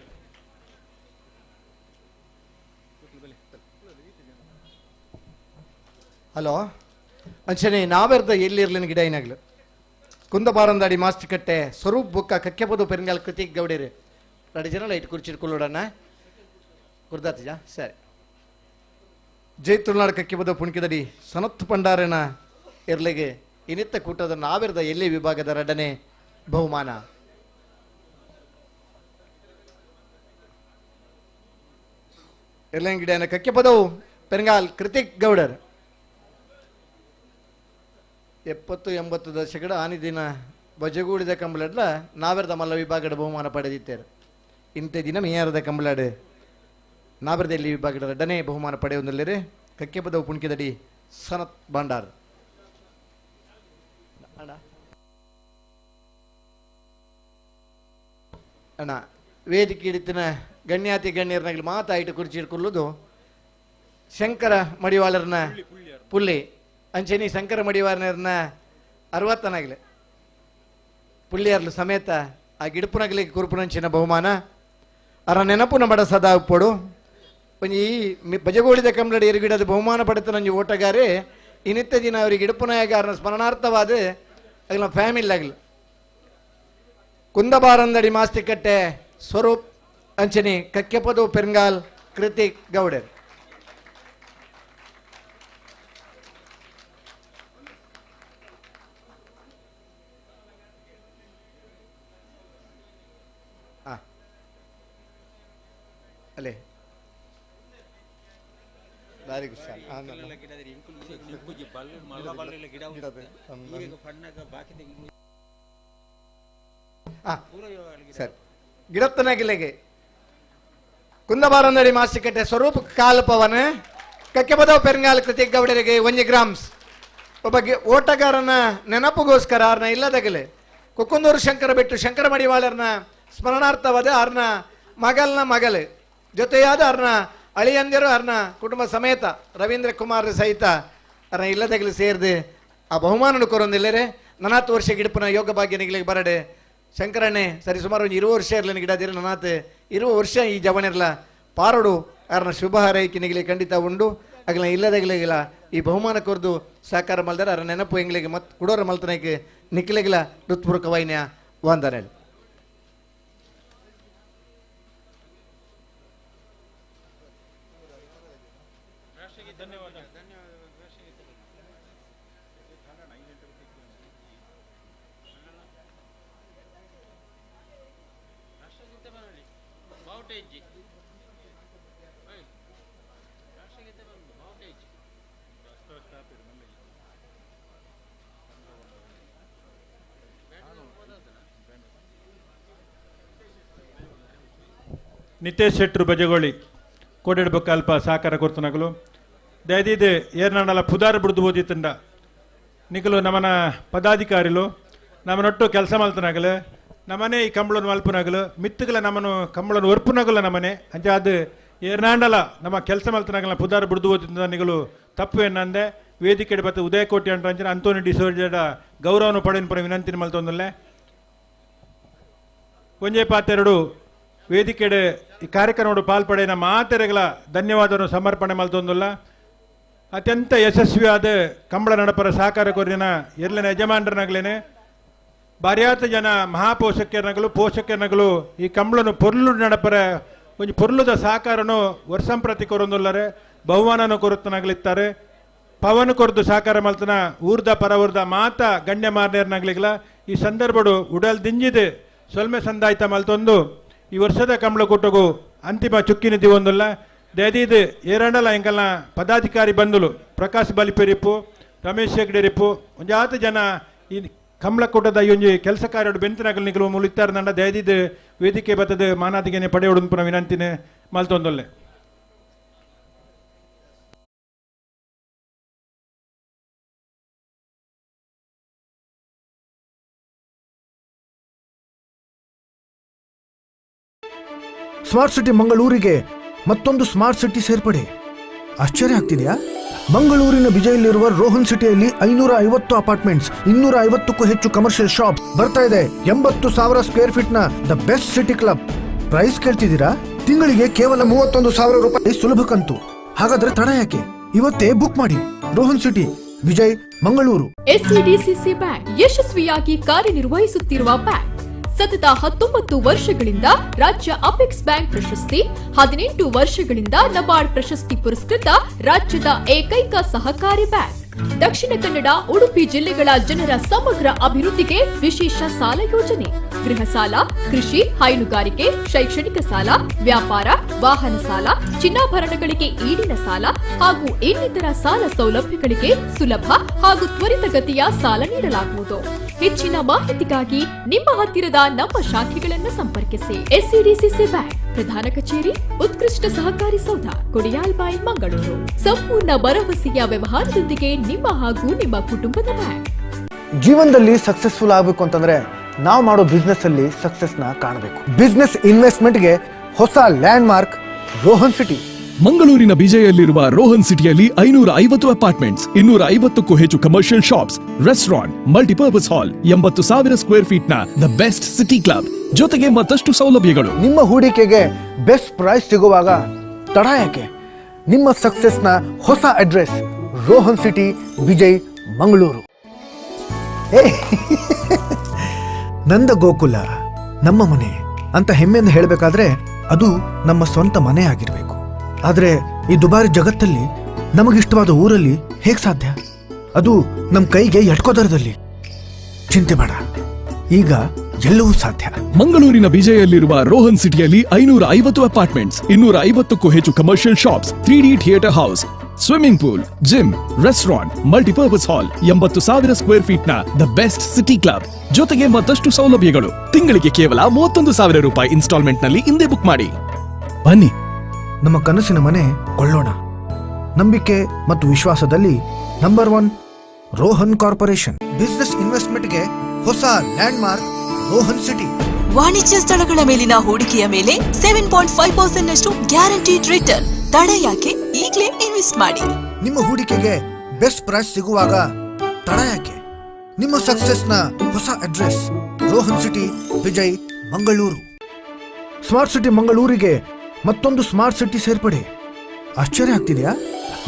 ಹಲೋ ಅಂಚನೆ ನಾವೆರ್ದ ಎಲ್ಲಿರ್ಲಿನ ಗಿಡ ಏನಾಗ್ಲು ಕುಂದಬಾರಂದಾಡಿ ಮಾಸ್ತಿಕಟ್ಟೆ ಸ್ವರೂಪ್ ಬುಕ್ಕ ಕಕ್ಕೆಪದು ಪೆರಂಗಾಲ್ ಕೃತಿಕ್ ಗೌಡೇರು ಎರಡು ಜನ ಲೈಟ್ ಕುರ್ಚಿಡ್ಕೊಳ್ಳೋಡಣ್ಣ ಕುರ್ದಾತಿಜ ಸರಿ. ಜೈ ತುಳುನಾಡು ಕಕ್ಕೆಪದ ಪುಣ್ಕಿದಡಿ ಸನತ್ ಪಂಡಾರನ ಎರ್ಲೆಗೆ ಇನಿತ್ತ ಕೂಟದ ನಾವೆರ್ದ ಎಲ್ಲಿ ವಿಭಾಗದ ಎರಡನೇ ಬಹುಮಾನ. ಎರ್ಲಂಗಿಡಿಯನ ಕಕ್ಕೆಪದವು ಪೆರಂಗಾಲ್ ಕೃತಿಕ್ ಗೌಡರ್. 70-80 ದಶಕದ ಆನಿ ದಿನ ಬಜಗೂಡಿದ ಕಂಬಳಡ್ಲ ನಾವೆರ್ದ ಮಲ್ಲ ವಿಭಾಗದ ಬಹುಮಾನ ಪಡೆದಿದ್ದಾರೆ. ಇಂಥ ದಿನ ಮೇಯಾರದ ಕಂಬಳಾಡು ನಾವೆರ್ದ ಎಲ್ಲಿ ವಿಭಾಗದ ಎರಡನೇ ಬಹುಮಾನ ಪಡೆಯುವುದಲ್ಲರೆ ಕಕ್ಕೆಪದವು ಪುಣ್ಕಿದಡಿ ಸನತ್ ಭಂಡಾರ್. ಅಣ್ಣ ಅಣ್ಣ ವೇದಿಕೆ ಹಿಡಿತಿನ ಗಣ್ಯಾತಿ ಗಣ್ಯರನಾಗಲಿ ಮಾತಾಯಿಟ್ಟು ಕುರ್ಚಿ ಹಿಡ್ಕೊಳ್ಳೋದು ಶಂಕರ ಮಡಿವಾಳರನ್ನ ಪುಲ್ಲಿ ಅಂಚೆನಿ ಶಂಕರ ಮಡಿವಾಳರನ್ನ ಅರವತ್ತನಾಗಲಿ ಪುಳ್ಳಿಯರ್ಲು ಸಮೇತ ಆ ಗಿಡಪುನಗಲಿ ಕುರುಪುನಂಚಿನ ಬಹುಮಾನ ಅರ ನೆನಪುನ ಬಡ ಸದಾ ಉಪ್ಪೊಡು ಒಂಜಿ ಈ ಬಜಗೋಳಿದ ಕಂಬಳಡಿ ಎರುಗಿಡದ ಬಹುಮಾನ ಪಡೆತನಂಜಿ ಓಟಗಾರೆ ಇನ್ನಿತ್ತ ದಿನ ಅವರಿಗೆ ಗಿಡಪುನಾಯಗಾರನ ಸ್ಮರಣಾರ್ಥವಾದ ಅಗಲ ಫ್ಯಾಮಿಲಿ ಆಗಲಿ ಕುಂದಬಾರಂದಡಿ ಮಾಸ್ತಿಕಟ್ಟೆ ಸ್ವರೂಪ್ ಅಂಚನಿ ಕಕ್ಕೆಪದು ಪೆರ್ಗಾಲ್ ಕೃತಿಕ್ ಗೌಡರ್. ಅಲ್ಲೇ ದಾರಿ ಸರಿ ಗಿಡತ್ತನಗಿಲೆಗೆ ಕುಂದಬಾರಂದಡಿ ಮಾಸಿಕಟ್ಟೆ ಸ್ವರೂಪ ಕಾಲ್ಪವನ ಕಕ್ಕೆಬದವ್ ಪೆರಂಗಾಲ್ ಕೃತಿಕ್ ಗೌಡರಿಗೆ ಒಂಜಿ ಗ್ರಾಮ್ಸ್ ಒಬ್ಬ ಓಟಗಾರನ ನೆನಪುಗೋಸ್ಕರ ಆರ್ನ ಇಲ್ಲದಗಲೆ ಕುಕ್ಕುಂದೂರು ಶಂಕರ ಬಿಟ್ಟು ಶಂಕರ ಮಡಿವಾಳರ್ನ ಸ್ಮರಣಾರ್ಥವಾದ ಆರ್ನ ಮಗಲ್ನ ಮಗಲು ಜೊತೆಯಾದ ಅರ್ನ ಅಳಿಯಂದಿರು ಅರ್ನ ಕುಟುಂಬ ಸಮೇತ ರವೀಂದ್ರ ಕುಮಾರ್ ಸಹಿತ ಅರ್ನ ಇಲ್ಲದಗಲು ಸೇರಿದು ಆ ಬಹುಮಾನನು ಕೊರೊಂದಿಲ್ಲರೆ ನನಾತ್ ವರ್ಷ ಗಿಡಪನ ಯೋಗ ಭಾಗ್ಯನಿಗಳಿಗೆ ಬರಡೆ ಶಂಕರಣ್ಣೆ ಸರಿ ಸುಮಾರು ಒಂದು 20 ವರ್ಷ ಇರಲಿ ಗಿಡದಿರ ನನಾತ್ 20 ವರ್ಷ ಈ ಜವನಿರಲ ಪಾರಡು ಅರ್ನ ಶುಭ ಹಾರೈಕೆ ಖಂಡಿತ ಉಂಡು ಅಗಲ ಇಲ್ಲದಗಲಿಗಿಲ್ಲ ಈ ಬಹುಮಾನ ಕೊರ್ದು ಸಹಕಾರ ಮಲ್ದಾರ ಅರ ನೆನಪು ಎಂಗ್ಲಿಗೆ ಮತ್ ಕುಡೋರ ಮಲ್ತನಕ್ಕೆ ನಿಕ್ಲೆಗಿಲ ಹೃತ್ಪೂರ್ವಕ ವೈನ್ಯ ವಂದನೆ. ನಿತೇಶ್ ಶೆಟ್ರು ಬಜಗೋಳಿ ಕೋಡೆಡ್ಬೊಕ್ಕ ಅಲ್ಪ ಸಹಕಾರ ಕೊರ್ತನಗಲು ದಯದೀದೆ ಏರ್ನಾಡಲ ಪುದಾರ ಬುಡ್ದು ಓದಿತ್ತಂಡ ನಿಕಲು ನಮನ ಪದಾಧಿಕಾರಿಲು ನಮ್ಮನೊಟ್ಟು ಕೆಲಸ ಮಲ್ತನಾಗಲು ನಮ್ಮನೆ ಈ ಕಂಬಳನ್ನು ಮಲ್ಪನಾಗಲು ಮಿತ್ತುಗಳ ನಮ್ಮನು ಕಂಬಳನ್ನು ಒರ್ಪುನಗಲ ನಮ್ಮನೆ ಅಂಚೆ ಅದು ಏರ್ನಾಂಡಲ ನಮ್ಮ ಕೆಲಸ ಮಲ್ತನಾಗಲ ಪುದಾರ ಬುಡ್ದು ಓದಿತ್ತಂಡ ನಿಗಲು ತಪ್ಪು ಏನಂದೆ ವೇದಿಕೆ ಬತ್ತ ಉದಯಕೋಟೆ ಅಂಟ ಅಂತೋನಿ ಡಿಸೋಜಡ ಗೌರವನು ಪಡೆಯನ್ ಪರ ವಿನಂತಿನ ಮಲ್ತೊಂದಲ್ಲೇ ಒಂಜೆ ಪಾತೆರಡು ವೇದಿಕೆಡೆ ಈ ಕಾರ್ಯಕ್ರಮ ಪಾಲ್ಪಡೆಯ ಮಾತೆರೆಗಳ ಧನ್ಯವಾದವನ್ನು ಸಮರ್ಪಣೆ ಮಲ್ತೊಂದುಲ್ಲ. ಅತ್ಯಂತ ಯಶಸ್ವಿಯಾದ ಕಂಬಳ ನಡಪರ ಸಹಕಾರ ಕೊರಿನ ಎರ್ಲಿನ ಯಜಮಾನರನಾಗಲೇನೆ ಬಾರ್ಯಾತ ಜನ ಮಹಾಪೋಷಕರನಗಲು ಪೋಷಕರನಗಲು ಈ ಕಂಬಳನು ಪೊರ್ಲು ನಡಪರ ಒಂಜಿ ಪೊರ್ಲುದ ಸಹಕಾರನು ವರ್ಷಂಪ್ರತಿ ಕೊರೊಂದುಲ್ಲರೆ ಬಹುಮಾನನು ಕೊರುತ್ತನಾಗಲಿತ್ತಾರೆ ಪವನ್ ಕೊರದು ಸಹಕಾರ ಮಲ್ತನ ಊರ್ದ ಪರವೂರ್ದ ಮಾತ ಗಣ್ಯ ಮಾರ್ನೇರ್ನಾಗ್ಲಿಗ್ಲ ಈ ಸಂದರ್ಭಡು ಉಡಲ್ ದಿಂಜಿದೆ ಸೊಲ್ಮೆ ಸಂದಾಯ್ತ ಮಲ್ತೊಂದು ಈ ವರ್ಷದ ಕಂಬಳಕೂಟಗೂ ಅಂತಿಮ ಚುಕ್ಕಿನ ದಿವೊಂದುಲ್ಲ. ದಯದೀದ್ ಏರಂಡಲ ಎಂಕಲ್ನ ಪದಾಧಿಕಾರಿ ಬಂಧುಲು ಪ್ರಕಾಶ್ ಬಲಿಪೆರಿಪು ರಮೇಶ್ ಹೆಗ್ಡೆರಿಪು ಒಂಜಾತ ಜನ ಈ ಕಂಬಳಕೂಟದ ಈ ಒಂಜಿ ಕೆಲಸ ಕಾರ್ಯಡು ಬೆಂತನಗಲ್ ನಿಗಲು ಮುಳಿತ್ತಾರ ನಂಡ ದಯದೀದ್ ವೇದಿಕೆ ಬತ್ತದ ಮಾನಾದಿಗೆನೆ ಪಡೆಯೋಡು ಪುನಃ ವಿನಂತಿನೇ ಮಲ್ತೊಂದೊಲ್ಲೆ. ಸ್ಮಾರ್ಟ್ ಸಿಟಿ ಮಂಗಳೂರಿಗೆ ಮತ್ತೊಂದು ಸ್ಮಾರ್ಟ್ ಸಿಟಿ ಸೇರ್ಪಡೆ. ಆಶ್ಚರ್ಯ ಆಗ್ತಿದೆಯಾ? ಮಂಗಳೂರಿನ ಬಿಜೈಲಿರುವ ರೋಹನ್ ಸಿಟಿಯಲ್ಲಿ 550 ಅಪಾರ್ಟ್ಮೆಂಟ್ಸ್, 250ಕ್ಕೂ ಹೆಚ್ಚು ಕಮರ್ಷಿಯಲ್ ಶಾಪ್ಸ್ ಬರ್ತಾ ಇದೆ. 80,000 ಸ್ಕ್ವೇರ್ ಫೀಟ್ ನ the best city club. Price ಕೇಳ್ತಿದ್ದೀರಾ? ತಿಂಗಳಿಗೆ ಕೇವಲ 31,000 ರೂಪಾಯಿ ಸುಲಭ ಕಂತು. ಹಾಗಾದ್ರೆ ತಡ ಯಾಕೆ? ಇವತ್ತೇ ಬುಕ್ ಮಾಡಿ. Rohan city, Vijay, Mangaluru. SCDCC bank ಯಶಸ್ವಿಯಾಗಿ ಕಾರ್ಯನಿರ್ವಹಿಸುತ್ತಿರುವ ಬ್ಯಾಂಕ್ ಸತತ 19 ವರ್ಷಗಳಿಂದ ರಾಜ್ಯ ಅಪೆಕ್ಸ್ ಬ್ಯಾಂಕ್ ಪ್ರಶಸ್ತಿ, 18 ವರ್ಷಗಳಿಂದ ನಬಾರ್ಡ್ ಪ್ರಶಸ್ತಿ ಪುರಸ್ಕೃತ ರಾಜ್ಯದ ಏಕೈಕ ಸಹಕಾರಿ ಬ್ಯಾಂಕ್. ದಕ್ಷಿಣ ಕನ್ನಡ, ಉಡುಪಿ ಜಿಲ್ಲೆಗಳ ಜನರ ಸಮಗ್ರ ಅಭಿವೃದ್ಧಿಗೆ ವಿಶೇಷ ಸಾಲ ಯೋಜನೆ, ಗೃಹ ಸಾಲ, ಕೃಷಿ, ಹೈನುಗಾರಿಕೆ, ಶೈಕ್ಷಣಿಕ ಸಾಲ, ವ್ಯಾಪಾರ, ವಾಹನ ಸಾಲ, ಚಿನ್ನಾಭರಣಗಳಿಗೆ ಈಡಿನ ಸಾಲ ಹಾಗೂ ಇನ್ನಿತರ ಸಾಲ ಸೌಲಭ್ಯಗಳಿಗೆ ಸುಲಭ ಹಾಗೂ ತ್ವರಿತಗತಿಯ ಸಾಲ ನೀಡಲಾಗುವುದು. ಹೆಚ್ಚಿನ ಮಾಹಿತಿಗಾಗಿ ನಿಮ್ಮ ಹತ್ತಿರದ ನಮ್ಮ ಶಾಖೆಗಳನ್ನು ಸಂಪರ್ಕಿಸಿ. ಎಸ್ಸಿಡಿಸಿಸಿ ಬ್ಯಾಂಕ್, ಪ್ರಧಾನ ಕಚೇರಿ, ಉತ್ಕೃಷ್ಟ ಸಹಕಾರಿ ಸೌಧ, ಕೊಡಿಯಾಲ್ಬಾಯಿ, ಮಂಗಳೂರು. ಸಂಪೂರ್ಣ ಭರವಸೆಯ ವ್ಯವಹಾರದೊಂದಿಗೆ ನಿಮ್ಮ ಹಾಗೂ ನಿಮ್ಮ ಕುಟುಂಬದ ಬ್ಯಾಂಕ್. ಜೀವನದಲ್ಲಿ ಸಕ್ಸಸ್ಫುಲ್ ಆಗಬೇಕು ಅಂತಂದ್ರೆ ನಾವು ಮಾಡೋ ಬಿಸ್ನೆಸ್ ಅಲ್ಲಿ ಸಕ್ಸಸ್ನ ಕಾಣಬೇಕು. ಬಿಸ್ನೆಸ್ ಇನ್ವೆಸ್ಟ್ಮೆಂಟ್ಗೆ ಹೊಸ land mark Rohan city. ಮಂಗಳೂರಿನ ಬಿಜೈಯಲ್ಲಿರುವ ರೋಹನ್ ಸಿಟಿಯಲ್ಲಿ 550 ಅಪಾರ್ಟ್ಮೆಂಟ್ಸ್, 250ಕ್ಕೂ ಹೆಚ್ಚು commercial shops, restaurant, multipurpose hall, 80,000 square feet ನ the best city club ಜೊತೆಗೆ ಮತ್ತಷ್ಟು ಸೌಲಭ್ಯಗಳು. ನಿಮ್ಮ ಹೂಡಿಕೆಗೆ ಬೆಸ್ಟ್ ಪ್ರೈಸ್ ಸಿಗುವಾಗ ತಡ ಯಾಕೆ? ನಿಮ್ಮ ಸಕ್ಸಸ್ನ ಹೊಸ ಅಡ್ರೆಸ್ ರೋಹನ್ ಸಿಟಿ, ಬಿಜೈ, ಮಂಗಳೂರು. ನಂದ ಗೋಕುಲ ನಮ್ಮ ಮನೆ ಅಂತ ಹೆಮ್ಮೆಯಿಂದ ಹೇಳಬೇಕಾದ್ರೆ ಅದು ನಮ್ಮ ಸ್ವಂತ ಮನೆ ಆಗಿರಬೇಕು. ಆದರೆ ಈ ದುಬಾರಿ ಜಗತ್ತಲ್ಲಿ ನಮಗಿಷ್ಟವಾದ ಊರಲ್ಲಿ ಹೇಗೆ ಸಾಧ್ಯ? ಅದು ನಮ್ಮ ಕೈಗೆ ಎಟ್ಕೋ ದರದಲ್ಲಿ. ಚಿಂತೆ ಬೇಡ, ಈಗ ಎಲ್ಲವೂ ಸಾಧ್ಯ. ಮಂಗಳೂರಿನ ಬಿಜೈಯಲ್ಲಿರುವ ರೋಹನ್ ಸಿಟಿಯಲ್ಲಿ 550 ಅಪಾರ್ಟ್ಮೆಂಟ್ಸ್, 250ಕ್ಕೂ ಹೆಚ್ಚು commercial shops, 3D theatre house, swimming pool, gym, restaurant, multipurpose hall, 80,000 square feet ನ the best city club ಜೊತೆಗೆ ಮತ್ತಷ್ಟು ಸೌಲಭ್ಯಗಳು. ತಿಂಗಳಿಗೆ ಕೇವಲ 31,000 ರೂಪಾಯಿ ಇನ್ಸ್ಟಾಲ್ಮೆಂಟ್ ನಲ್ಲಿ ಇಂದೇ ಬುಕ್ ಮಾಡಿ. ಬನ್ನಿ, ನಮ್ಮ ಕನಸಿನ ಮನೆ ಕೊಳ್ಳೋಣ. ನಂಬಿಕೆ ಮತ್ತು ವಿಶ್ವಾಸದಲ್ಲಿ number 1 Rohan corporation. Business ಇನ್ವೆಸ್ಟ್ಮೆಂಟ್ಗೆ ಹೊಸ land mark Rohan city. ವಾಣಿಜ್ಯ ಸ್ಥಳಗಳ ಮೇಲಿನ ಹೂಡಿಕೆಯ ಮೇಲೆ 7.5% ನಷ್ಟು ಗ್ಯಾರಂಟಿಡ್ ರಿಟರ್ನ್. ತಡ ಯಾಕೆ? ಈಗಲೇ ಇನ್ವೆಸ್ಟ್ ಮಾಡಿ. ನಿಮ್ಮ ಹೂಡಿಕೆಗೆ ಬೆಸ್ಟ್ ಪ್ರೈಸ್ ಸಿಗುವಾಗ ತಡ ಯಾಕೆ? ನಿಮ್ಮ ಸಕ್ಸಸ್ನ ಹೊಸ address Rohan city, Bejai, Mangaluru. Smart city ಮಂಗಳೂರಿಗೆ ಮತ್ತೊಂದು ಸ್ಮಾರ್ಟ್ ಸಿಟಿ ಸೇರ್ಪಡೆ. ಆಶ್ಚರ್ಯ ಆಗ್ತಿದೆಯಾ?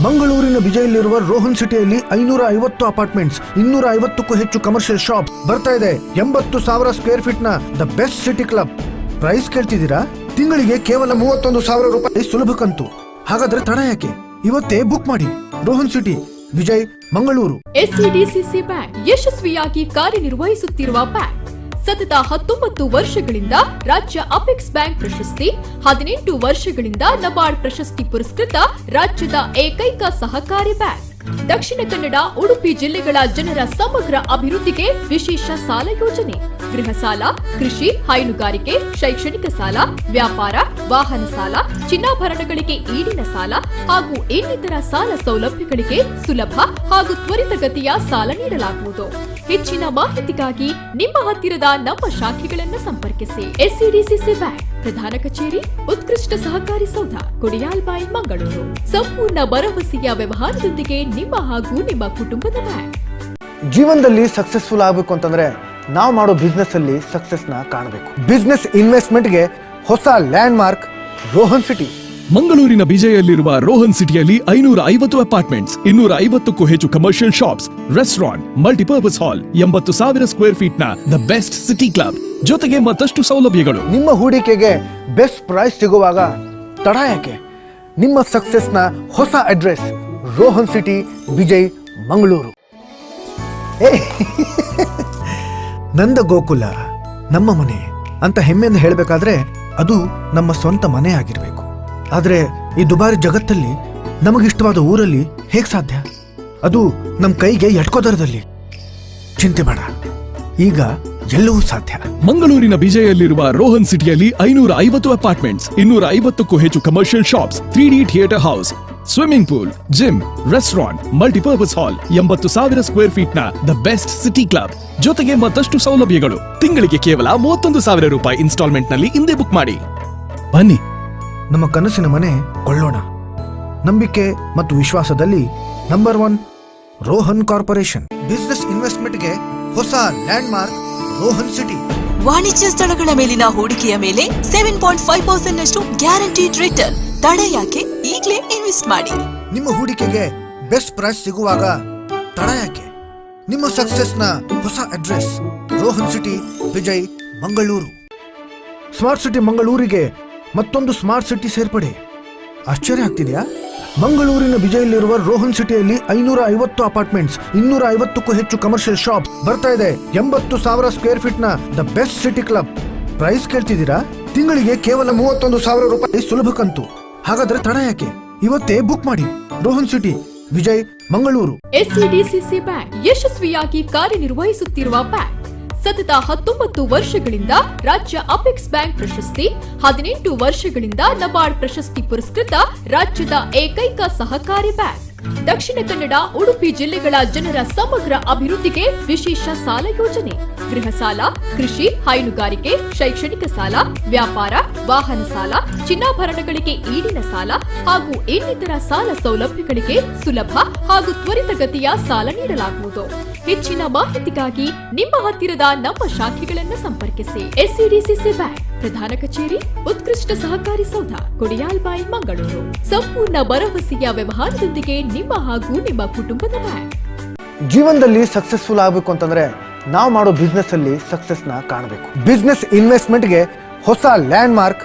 ಮಂಗಳೂರಿನ ಬಿಜೈಯಲ್ಲಿರುವ ರೋಹನ್ ಸಿಟಿಯಲ್ಲಿ 550 ಅಪಾರ್ಟ್ಮೆಂಟ್ಸ್, 250ಕ್ಕೂ ಹೆಚ್ಚು ಕಮರ್ಷಿಯಲ್ ಶಾಪ್ ಬರ್ತಾ ಇದೆ. 80,000 ಸ್ಕ್ವೇರ್ ಫೀಟ್ ನ the best city club. Price ಕೇಳ್ತಿದ್ದೀರಾ? ತಿಂಗಳಿಗೆ ಕೇವಲ 31,000 ರೂಪಾಯಿ ಸುಲಭ ಕಂತು. ಹಾಗಾದ್ರೆ ತಡ ಯಾಕೆ? ಇವತ್ತೇ ಬುಕ್ ಮಾಡಿ. Rohan city, Vijay, Mangaluru. SCDCC bank ಯಶಸ್ವಿಯಾಗಿ ಕಾರ್ಯನಿರ್ವಹಿಸುತ್ತಿರುವ ಬ್ಯಾಂಕ್. ಸತತ 19 ವರ್ಷಗಳಿಂದ ರಾಜ್ಯ ಅಪೆಕ್ಸ್ ಬ್ಯಾಂಕ್ ಪ್ರಶಸ್ತಿ, 18 ವರ್ಷಗಳಿಂದ ನಬಾರ್ಡ್ ಪ್ರಶಸ್ತಿ ಪುರಸ್ಕೃತ ರಾಜ್ಯದ ಏಕೈಕ ಸಹಕಾರಿ ಬ್ಯಾಂಕ್. ದಕ್ಷಿಣ ಕನ್ನಡ, ಉಡುಪಿ ಜಿಲ್ಲೆಗಳ ಜನರ ಸಮಗ್ರ ಅಭಿವೃದ್ಧಿಗೆ ವಿಶೇಷ ಸಾಲ ಯೋಜನೆ, ಗೃಹ ಸಾಲ, ಕೃಷಿ, ಹೈನುಗಾರಿಕೆ, ಶೈಕ್ಷಣಿಕ ಸಾಲ, ವ್ಯಾಪಾರ, ವಾಹನ ಸಾಲ, ಚಿನ್ನಾಭರಣಗಳಿಗೆ ಈಡಿನ ಸಾಲ ಹಾಗೂ ಇನ್ನಿತರ ಸಾಲ ಸೌಲಭ್ಯಗಳಿಗೆ ಸುಲಭ ಹಾಗೂ ತ್ವರಿತಗತಿಯ ಸಾಲ ನೀಡಲಾಗುವುದು. ಹೆಚ್ಚಿನ ಮಾಹಿತಿಗಾಗಿ ನಿಮ್ಮ ಹತ್ತಿರದ ನಮ್ಮ ಶಾಖೆಗಳನ್ನು ಸಂಪರ್ಕಿಸಿ. ಎಸ್ಸಿಡಿಸಿಸಿ ಬ್ಯಾಂಕ್, ಪ್ರಧಾನ ಕಚೇರಿ, ಉತ್ಕೃಷ್ಟ ಸಹಕಾರಿ ಸೌಧ, ಕೊಡಿಯಾಲ್ಬೈಲ್, ಮಂಗಳೂರು. ಸಂಪೂರ್ಣ ಭರವಸೆಯ ವ್ಯವಹಾರದೊಂದಿಗೆ ನಿಮ್ಮ ಹಾಗೂ ನಿಮ್ಮ ಕುಟುಂಬದ ಬ್ಯಾಂಕ್. ಜೀವನದಲ್ಲಿ ಸಕ್ಸಸ್ಫುಲ್ ಆಗಬೇಕು ಅಂತಂದ್ರೆ ನಾವು ಮಾಡೋ ಬಿಸ್ನೆಸ್ ಅಲ್ಲಿ ಸಕ್ಸಸ್ನ ಕಾಣಬೇಕು. ಬಿಸ್ನೆಸ್ ಇನ್ವೆಸ್ಟ್ಮೆಂಟ್ಗೆ ಹೊಸ land mark Rohan city. ಮಂಗಳೂರಿನ ಬಿಜೈಯಲ್ಲಿರುವ ರೋಹನ್ ಸಿಟಿಯಲ್ಲಿ 550 ಅಪಾರ್ಟ್ಮೆಂಟ್ಸ್, 250ಕ್ಕೂ ಹೆಚ್ಚು commercial shops, restaurant, multipurpose hall, 80,000 square feet ನ the best city club ಜೊತೆಗೆ ಮತ್ತಷ್ಟು ಸೌಲಭ್ಯಗಳು. ನಿಮ್ಮ ಹೂಡಿಕೆಗೆ ಬೆಸ್ಟ್ ಪ್ರೈಸ್ ಸಿಗುವಾಗ ತಡ ಯಾಕೆ? ನಿಮ್ಮ ಸಕ್ಸಸ್ನ ಹೊಸ ಅಡ್ರೆಸ್ ರೋಹನ್ ಸಿಟಿ, ಬಿಜೈ, ಮಂಗಳೂರು. ನಂದ ಗೋಕುಲ ನಮ್ಮ ಮನೆ ಅಂತ ಹೆಮ್ಮೆಯಿಂದ ಹೇಳಬೇಕಾದ್ರೆ ಅದು ನಮ್ಮ ಸ್ವಂತ ಮನೆ ಆಗಿರಬೇಕು. ಆದರೆ ಈ ದುಬಾರಿ ಜಗತ್ತಲ್ಲಿ ನಮಗಿಷ್ಟವಾದ ಊರಲ್ಲಿ ಹೇಗೆ ಸಾಧ್ಯ? ಅದು ನಮ್ಮ ಕೈಗೆ ಎಟ್ಕೋ ದರದಲ್ಲಿ. ಚಿಂತೆ ಬೇಡ, ಈಗ ಎಲ್ಲವೂ ಸಾಧ್ಯ. ಮಂಗಳೂರಿನ ಬಿಜೈಯಲ್ಲಿರುವ ರೋಹನ್ ಸಿಟಿಯಲ್ಲಿ 550 ಅಪಾರ್ಟ್ಮೆಂಟ್ಸ್, 250ಕ್ಕೂ ಹೆಚ್ಚು commercial shops, 3D theatre house, swimming pool, gym, restaurant, multipurpose hall, 80,000 square feet ನ the best city club ಜೊತೆಗೆ ಮತ್ತಷ್ಟು ಸೌಲಭ್ಯಗಳು. ತಿಂಗಳಿಗೆ ಕೇವಲ 31,000 ರೂಪಾಯಿ ಇನ್ಸ್ಟಾಲ್ಮೆಂಟ್ ನಲ್ಲಿ ಇಂದೇ ಬುಕ್ ಮಾಡಿ. ಬನ್ನಿ, ನಮ್ಮ ಕನಸಿನ ಮನೆ ಕೊಳ್ಳೋಣ. ನಂಬಿಕೆ ಮತ್ತು ವಿಶ್ವಾಸದಲ್ಲಿ number 1 Rohan corporation. Business ಇನ್ವೆಸ್ಟ್ಮೆಂಟ್ಗೆ ಹೊಸ land mark Rohan city. ವಾಣಿಜ್ಯ ಸ್ಥಳಗಳ ಮೇಲಿನ ಹೂಡಿಕೆಯ ಮೇಲೆ 7.5% ನಷ್ಟು ಗ್ಯಾರಂಟಿಡ್ ರಿಟರ್ನ್. ತಡ ಯಾಕೆ? ಈಗಲೇ ಇನ್ವೆಸ್ಟ್ ಮಾಡಿ. ನಿಮ್ಮ ಹೂಡಿಕೆಗೆ ಬೆಸ್ಟ್ ಪ್ರೈಸ್ ಸಿಗುವಾಗ ತಡ ಯಾಕೆ? ನಿಮ್ಮ ಸಕ್ಸಸ್ನ ಹೊಸ address Rohan city, Bejai, Mangaluru. Smart city ಮಂಗಳೂರಿಗೆ ಮತ್ತೊಂದು ಸ್ಮಾರ್ಟ್ ಸಿಟಿ ಸೇರ್ಪಡೆ. ಆಶ್ಚರ್ಯ ಆಗ್ತಿದೆಯಾ? ಮಂಗಳೂರಿನ ಬಿಜೈಯಲ್ಲಿರುವ ರೋಹನ್ ಸಿಟಿಯಲ್ಲಿ 550 ಅಪಾರ್ಟ್ಮೆಂಟ್ಸ್, 250ಕ್ಕೂ ಹೆಚ್ಚು ಕಮರ್ಷಿಯಲ್ ಶಾಪ್ ಬರ್ತಾ ಇದೆ. 80,000 ಸ್ಕ್ವೇರ್ ಫೀಟ್ ನ the best city club. Price ಕೇಳ್ತಿದ್ದೀರಾ? ತಿಂಗಳಿಗೆ ಕೇವಲ 31,000 ರೂಪಾಯಿ ಸುಲಭ ಕಂತು. ಹಾಗಾದ್ರೆ ತಡ ಯಾಕೆ? ಇವತ್ತೇ ಬುಕ್ ಮಾಡಿ. Rohan city, Vijay, Mangaluru. SCDCC bank ಯಶಸ್ವಿಯಾಗಿ ಕಾರ್ಯನಿರ್ವಹಿಸುತ್ತಿರುವ ಬ್ಯಾಂಕ್. ಸತತ 19 ವರ್ಷಗಳಿಂದ ರಾಜ್ಯ ಅಪೆಕ್ಸ್ ಬ್ಯಾಂಕ್ ಪ್ರಶಸ್ತಿ, 18 ವರ್ಷಗಳಿಂದ ನಬಾರ್ಡ್ ಪ್ರಶಸ್ತಿ ಪುರಸ್ಕೃತ ರಾಜ್ಯದ ಏಕೈಕ ಸಹಕಾರಿ ಬ್ಯಾಂಕ್. ಬ್ಯಾಂಕ್ ದಕ್ಷಿಣ ಕನ್ನಡ, ಉಡುಪಿ ಜಿಲ್ಲೆಗಳ ಜನರ ಸಮಗ್ರ ಅಭಿವೃದ್ಧಿಗೆ ವಿಶೇಷ ಸಾಲ ಯೋಜನೆ. ಗೃಹ ಸಾಲ, ಕೃಷಿ, ಹೈನುಗಾರಿಕೆ, ಶೈಕ್ಷಣಿಕ ಸಾಲ, ವ್ಯಾಪಾರ, ವಾಹನ ಸಾಲ, ಚಿನ್ನಾಭರಣಗಳಿಗೆ ಈಡಿನ ಸಾಲ ಹಾಗೂ ಇನ್ನಿತರ ಸಾಲ ಸೌಲಭ್ಯಗಳಿಗೆ ಸುಲಭ ಹಾಗೂ ತ್ವರಿತಗತಿಯ ಸಾಲ ನೀಡಲಾಗುವುದು. ಹೆಚ್ಚಿನ ಮಾಹಿತಿಗಾಗಿ ನಿಮ್ಮ ಹತ್ತಿರದ ನಮ್ಮ ಶಾಖೆಗಳನ್ನು ಸಂಪರ್ಕಿಸಿ. ಎಸ್ಸಿಡಿಸಿಸಿ ಬ್ಯಾಂಕ್, ಪ್ರಧಾನ ಕಚೇರಿ, ಉತ್ಕೃಷ್ಟ ಸಹಕಾರಿ ಸೌಧ, ಕೊಡಿಯಾಲ್ಬೈಲ್, ಮಂಗಳೂರು. ಸಂಪೂರ್ಣ ಭರವಸೆಯ ವ್ಯವಹಾರದೊಂದಿಗೆ ನಿಮ್ಮ ಹಾಗೂ ನಿಮ್ಮ ಕುಟುಂಬದ ಬ್ಯಾಂಕ್. ಜೀವನದಲ್ಲಿ ಸಕ್ಸಸ್ಫುಲ್ ಆಗಬೇಕು ಅಂತಂದ್ರೆ ನಾವು ಮಾಡೋ ಬಿಸ್ನೆಸ್ ಅಲ್ಲಿ ಸಕ್ಸಸ್ನ ಕಾಣಬೇಕು. ಬಿಸ್ನೆಸ್ ಇನ್ವೆಸ್ಟ್ಮೆಂಟ್ಗೆ ಹೊಸ ಲ್ಯಾಂಡ್ ಮಾರ್ಕ್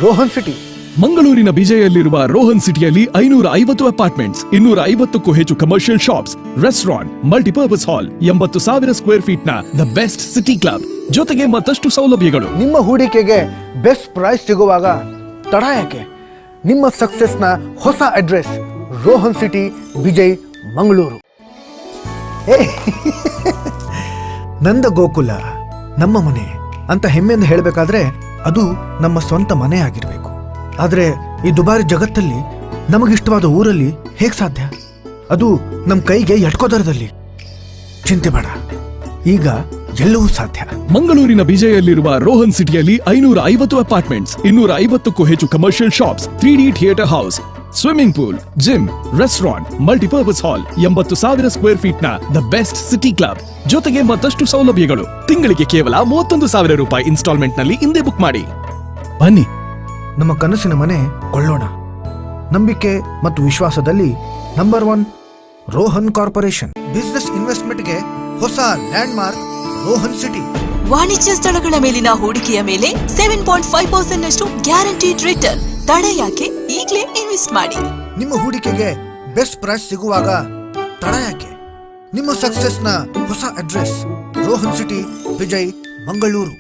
ರೋಹನ್ ಸಿಟಿ. ಮಂಗಳೂರಿನ ಬಿಜೆಯಲ್ಲಿರುವ ರೋಹನ್ ಸಿಟಿಯಲ್ಲಿ 550 ಅಪಾರ್ಟ್ಮೆಂಟ್ಸ್, 250ಕ್ಕೂ ಹೆಚ್ಚು commercial shops, restaurant, multipurpose hall, 80,000 square feet ನ the best city club ಜೊತೆಗೆ ಮತ್ತಷ್ಟು ಸೌಲಭ್ಯಗಳು. ನಿಮ್ಮ ಹೂಡಿಕೆಗೆ ಬೆಸ್ಟ್ ಪ್ರೈಸ್ ಸಿಗುವಾಗ ತಡ ಯಾಕೆ? ನಿಮ್ಮ ಸಕ್ಸಸ್ನ ಹೊಸ ಅಡ್ರೆಸ್ ರೋಹನ್ ಸಿಟಿ, ವಿಜಯ್, ಮಂಗಳೂರು. ಏ, ನಂದ ಗೋಕುಲ ನಮ್ಮ ಮನೆ ಅಂತ ಹೆಮ್ಮೆಯಿಂದ ಹೇಳಬೇಕಾದ್ರೆ ಅದು ನಮ್ಮ ಸ್ವಂತ ಮನೆ ಆಗಿರಬೇಕು. ಆದರೆ ಈ ದುಬಾರಿ ಜಗತ್ತಲ್ಲಿ ನಮಗಿಷ್ಟವಾದ ಊರಲ್ಲಿ ಹೇಗೆ ಸಾಧ್ಯ? ಅದು ನಮ್ಮ ಕೈಗೆ ಎಟ್ಕೋ ದರದಲ್ಲಿ. ಚಿಂತೆ ಬೇಡ, ಈಗ ಎಲ್ಲವೂ ಸಾಧ್ಯ. ಮಂಗಳೂರಿನ ಬಿಜೆಯಲ್ಲಿರುವ ರೋಹನ್ ಸಿಟಿಯಲ್ಲಿ 550 ಅಪಾರ್ಟ್ಮೆಂಟ್ಸ್, 250ಕ್ಕೂ ಹೆಚ್ಚು commercial shops, 3D theatre house, swimming pool, gym, restaurant, multipurpose hall, 80,000 square feet ನ the best city club ಜೊತೆಗೆ ಮತ್ತಷ್ಟು ಸೌಲಭ್ಯಗಳು. ತಿಂಗಳಿಗೆ ಕೇವಲ 31,000 ರೂಪಾಯಿ ಇನ್ಸ್ಟಾಲ್ಮೆಂಟ್ ನಲ್ಲಿ ಇಂದೇ ಬುಕ್ ಮಾಡಿ. ಬನ್ನಿ, ನಮ್ಮ ಕನಸಿನ ಮನೆ ಕೊಳ್ಳೋಣ. ನಂಬಿಕೆ ಮತ್ತು ವಿಶ್ವಾಸದಲ್ಲಿ ನಂಬರ್ 1 ರೋಹನ್ ಕಾರ್ಪೊರೇಷನ್. ಬಿಸ್ನೆಸ್ ಇನ್ವೆಸ್ಟ್ಮೆಂಟ್ಗೆ ಹೊಸ ಲ್ಯಾಂಡ್ ಮಾರ್ಕ್ ರೋಹನ್ ಸಿಟಿ. ವಾಣಿಜ್ಯ ಸ್ಥಳಗಳ ಮೇಲಿನ ಹೂಡಿಕೆಯ ಮೇಲೆ 7.5% ನಷ್ಟು ಗ್ಯಾರಂಟಿಡ್ ರಿಟರ್ನ್. ತಡ ಯಾಕೆ? ಈಗಲೇ ಇನ್ವೆಸ್ಟ್ ಮಾಡಿ. ನಿಮ್ಮ ಹೂಡಿಕೆಗೆ ಬೆಸ್ಟ್ ಪ್ರೈಸ್ ಸಿಗುವಾಗ ತಡ ಯಾಕೆ? ನಿಮ್ಮ ಸಕ್ಸಸ್ನ ಹೊಸ ಅಡ್ರೆಸ್ ರೋಹನ್ ಸಿಟಿ, ವಿಜಯ್, ಮಂಗಳೂರು.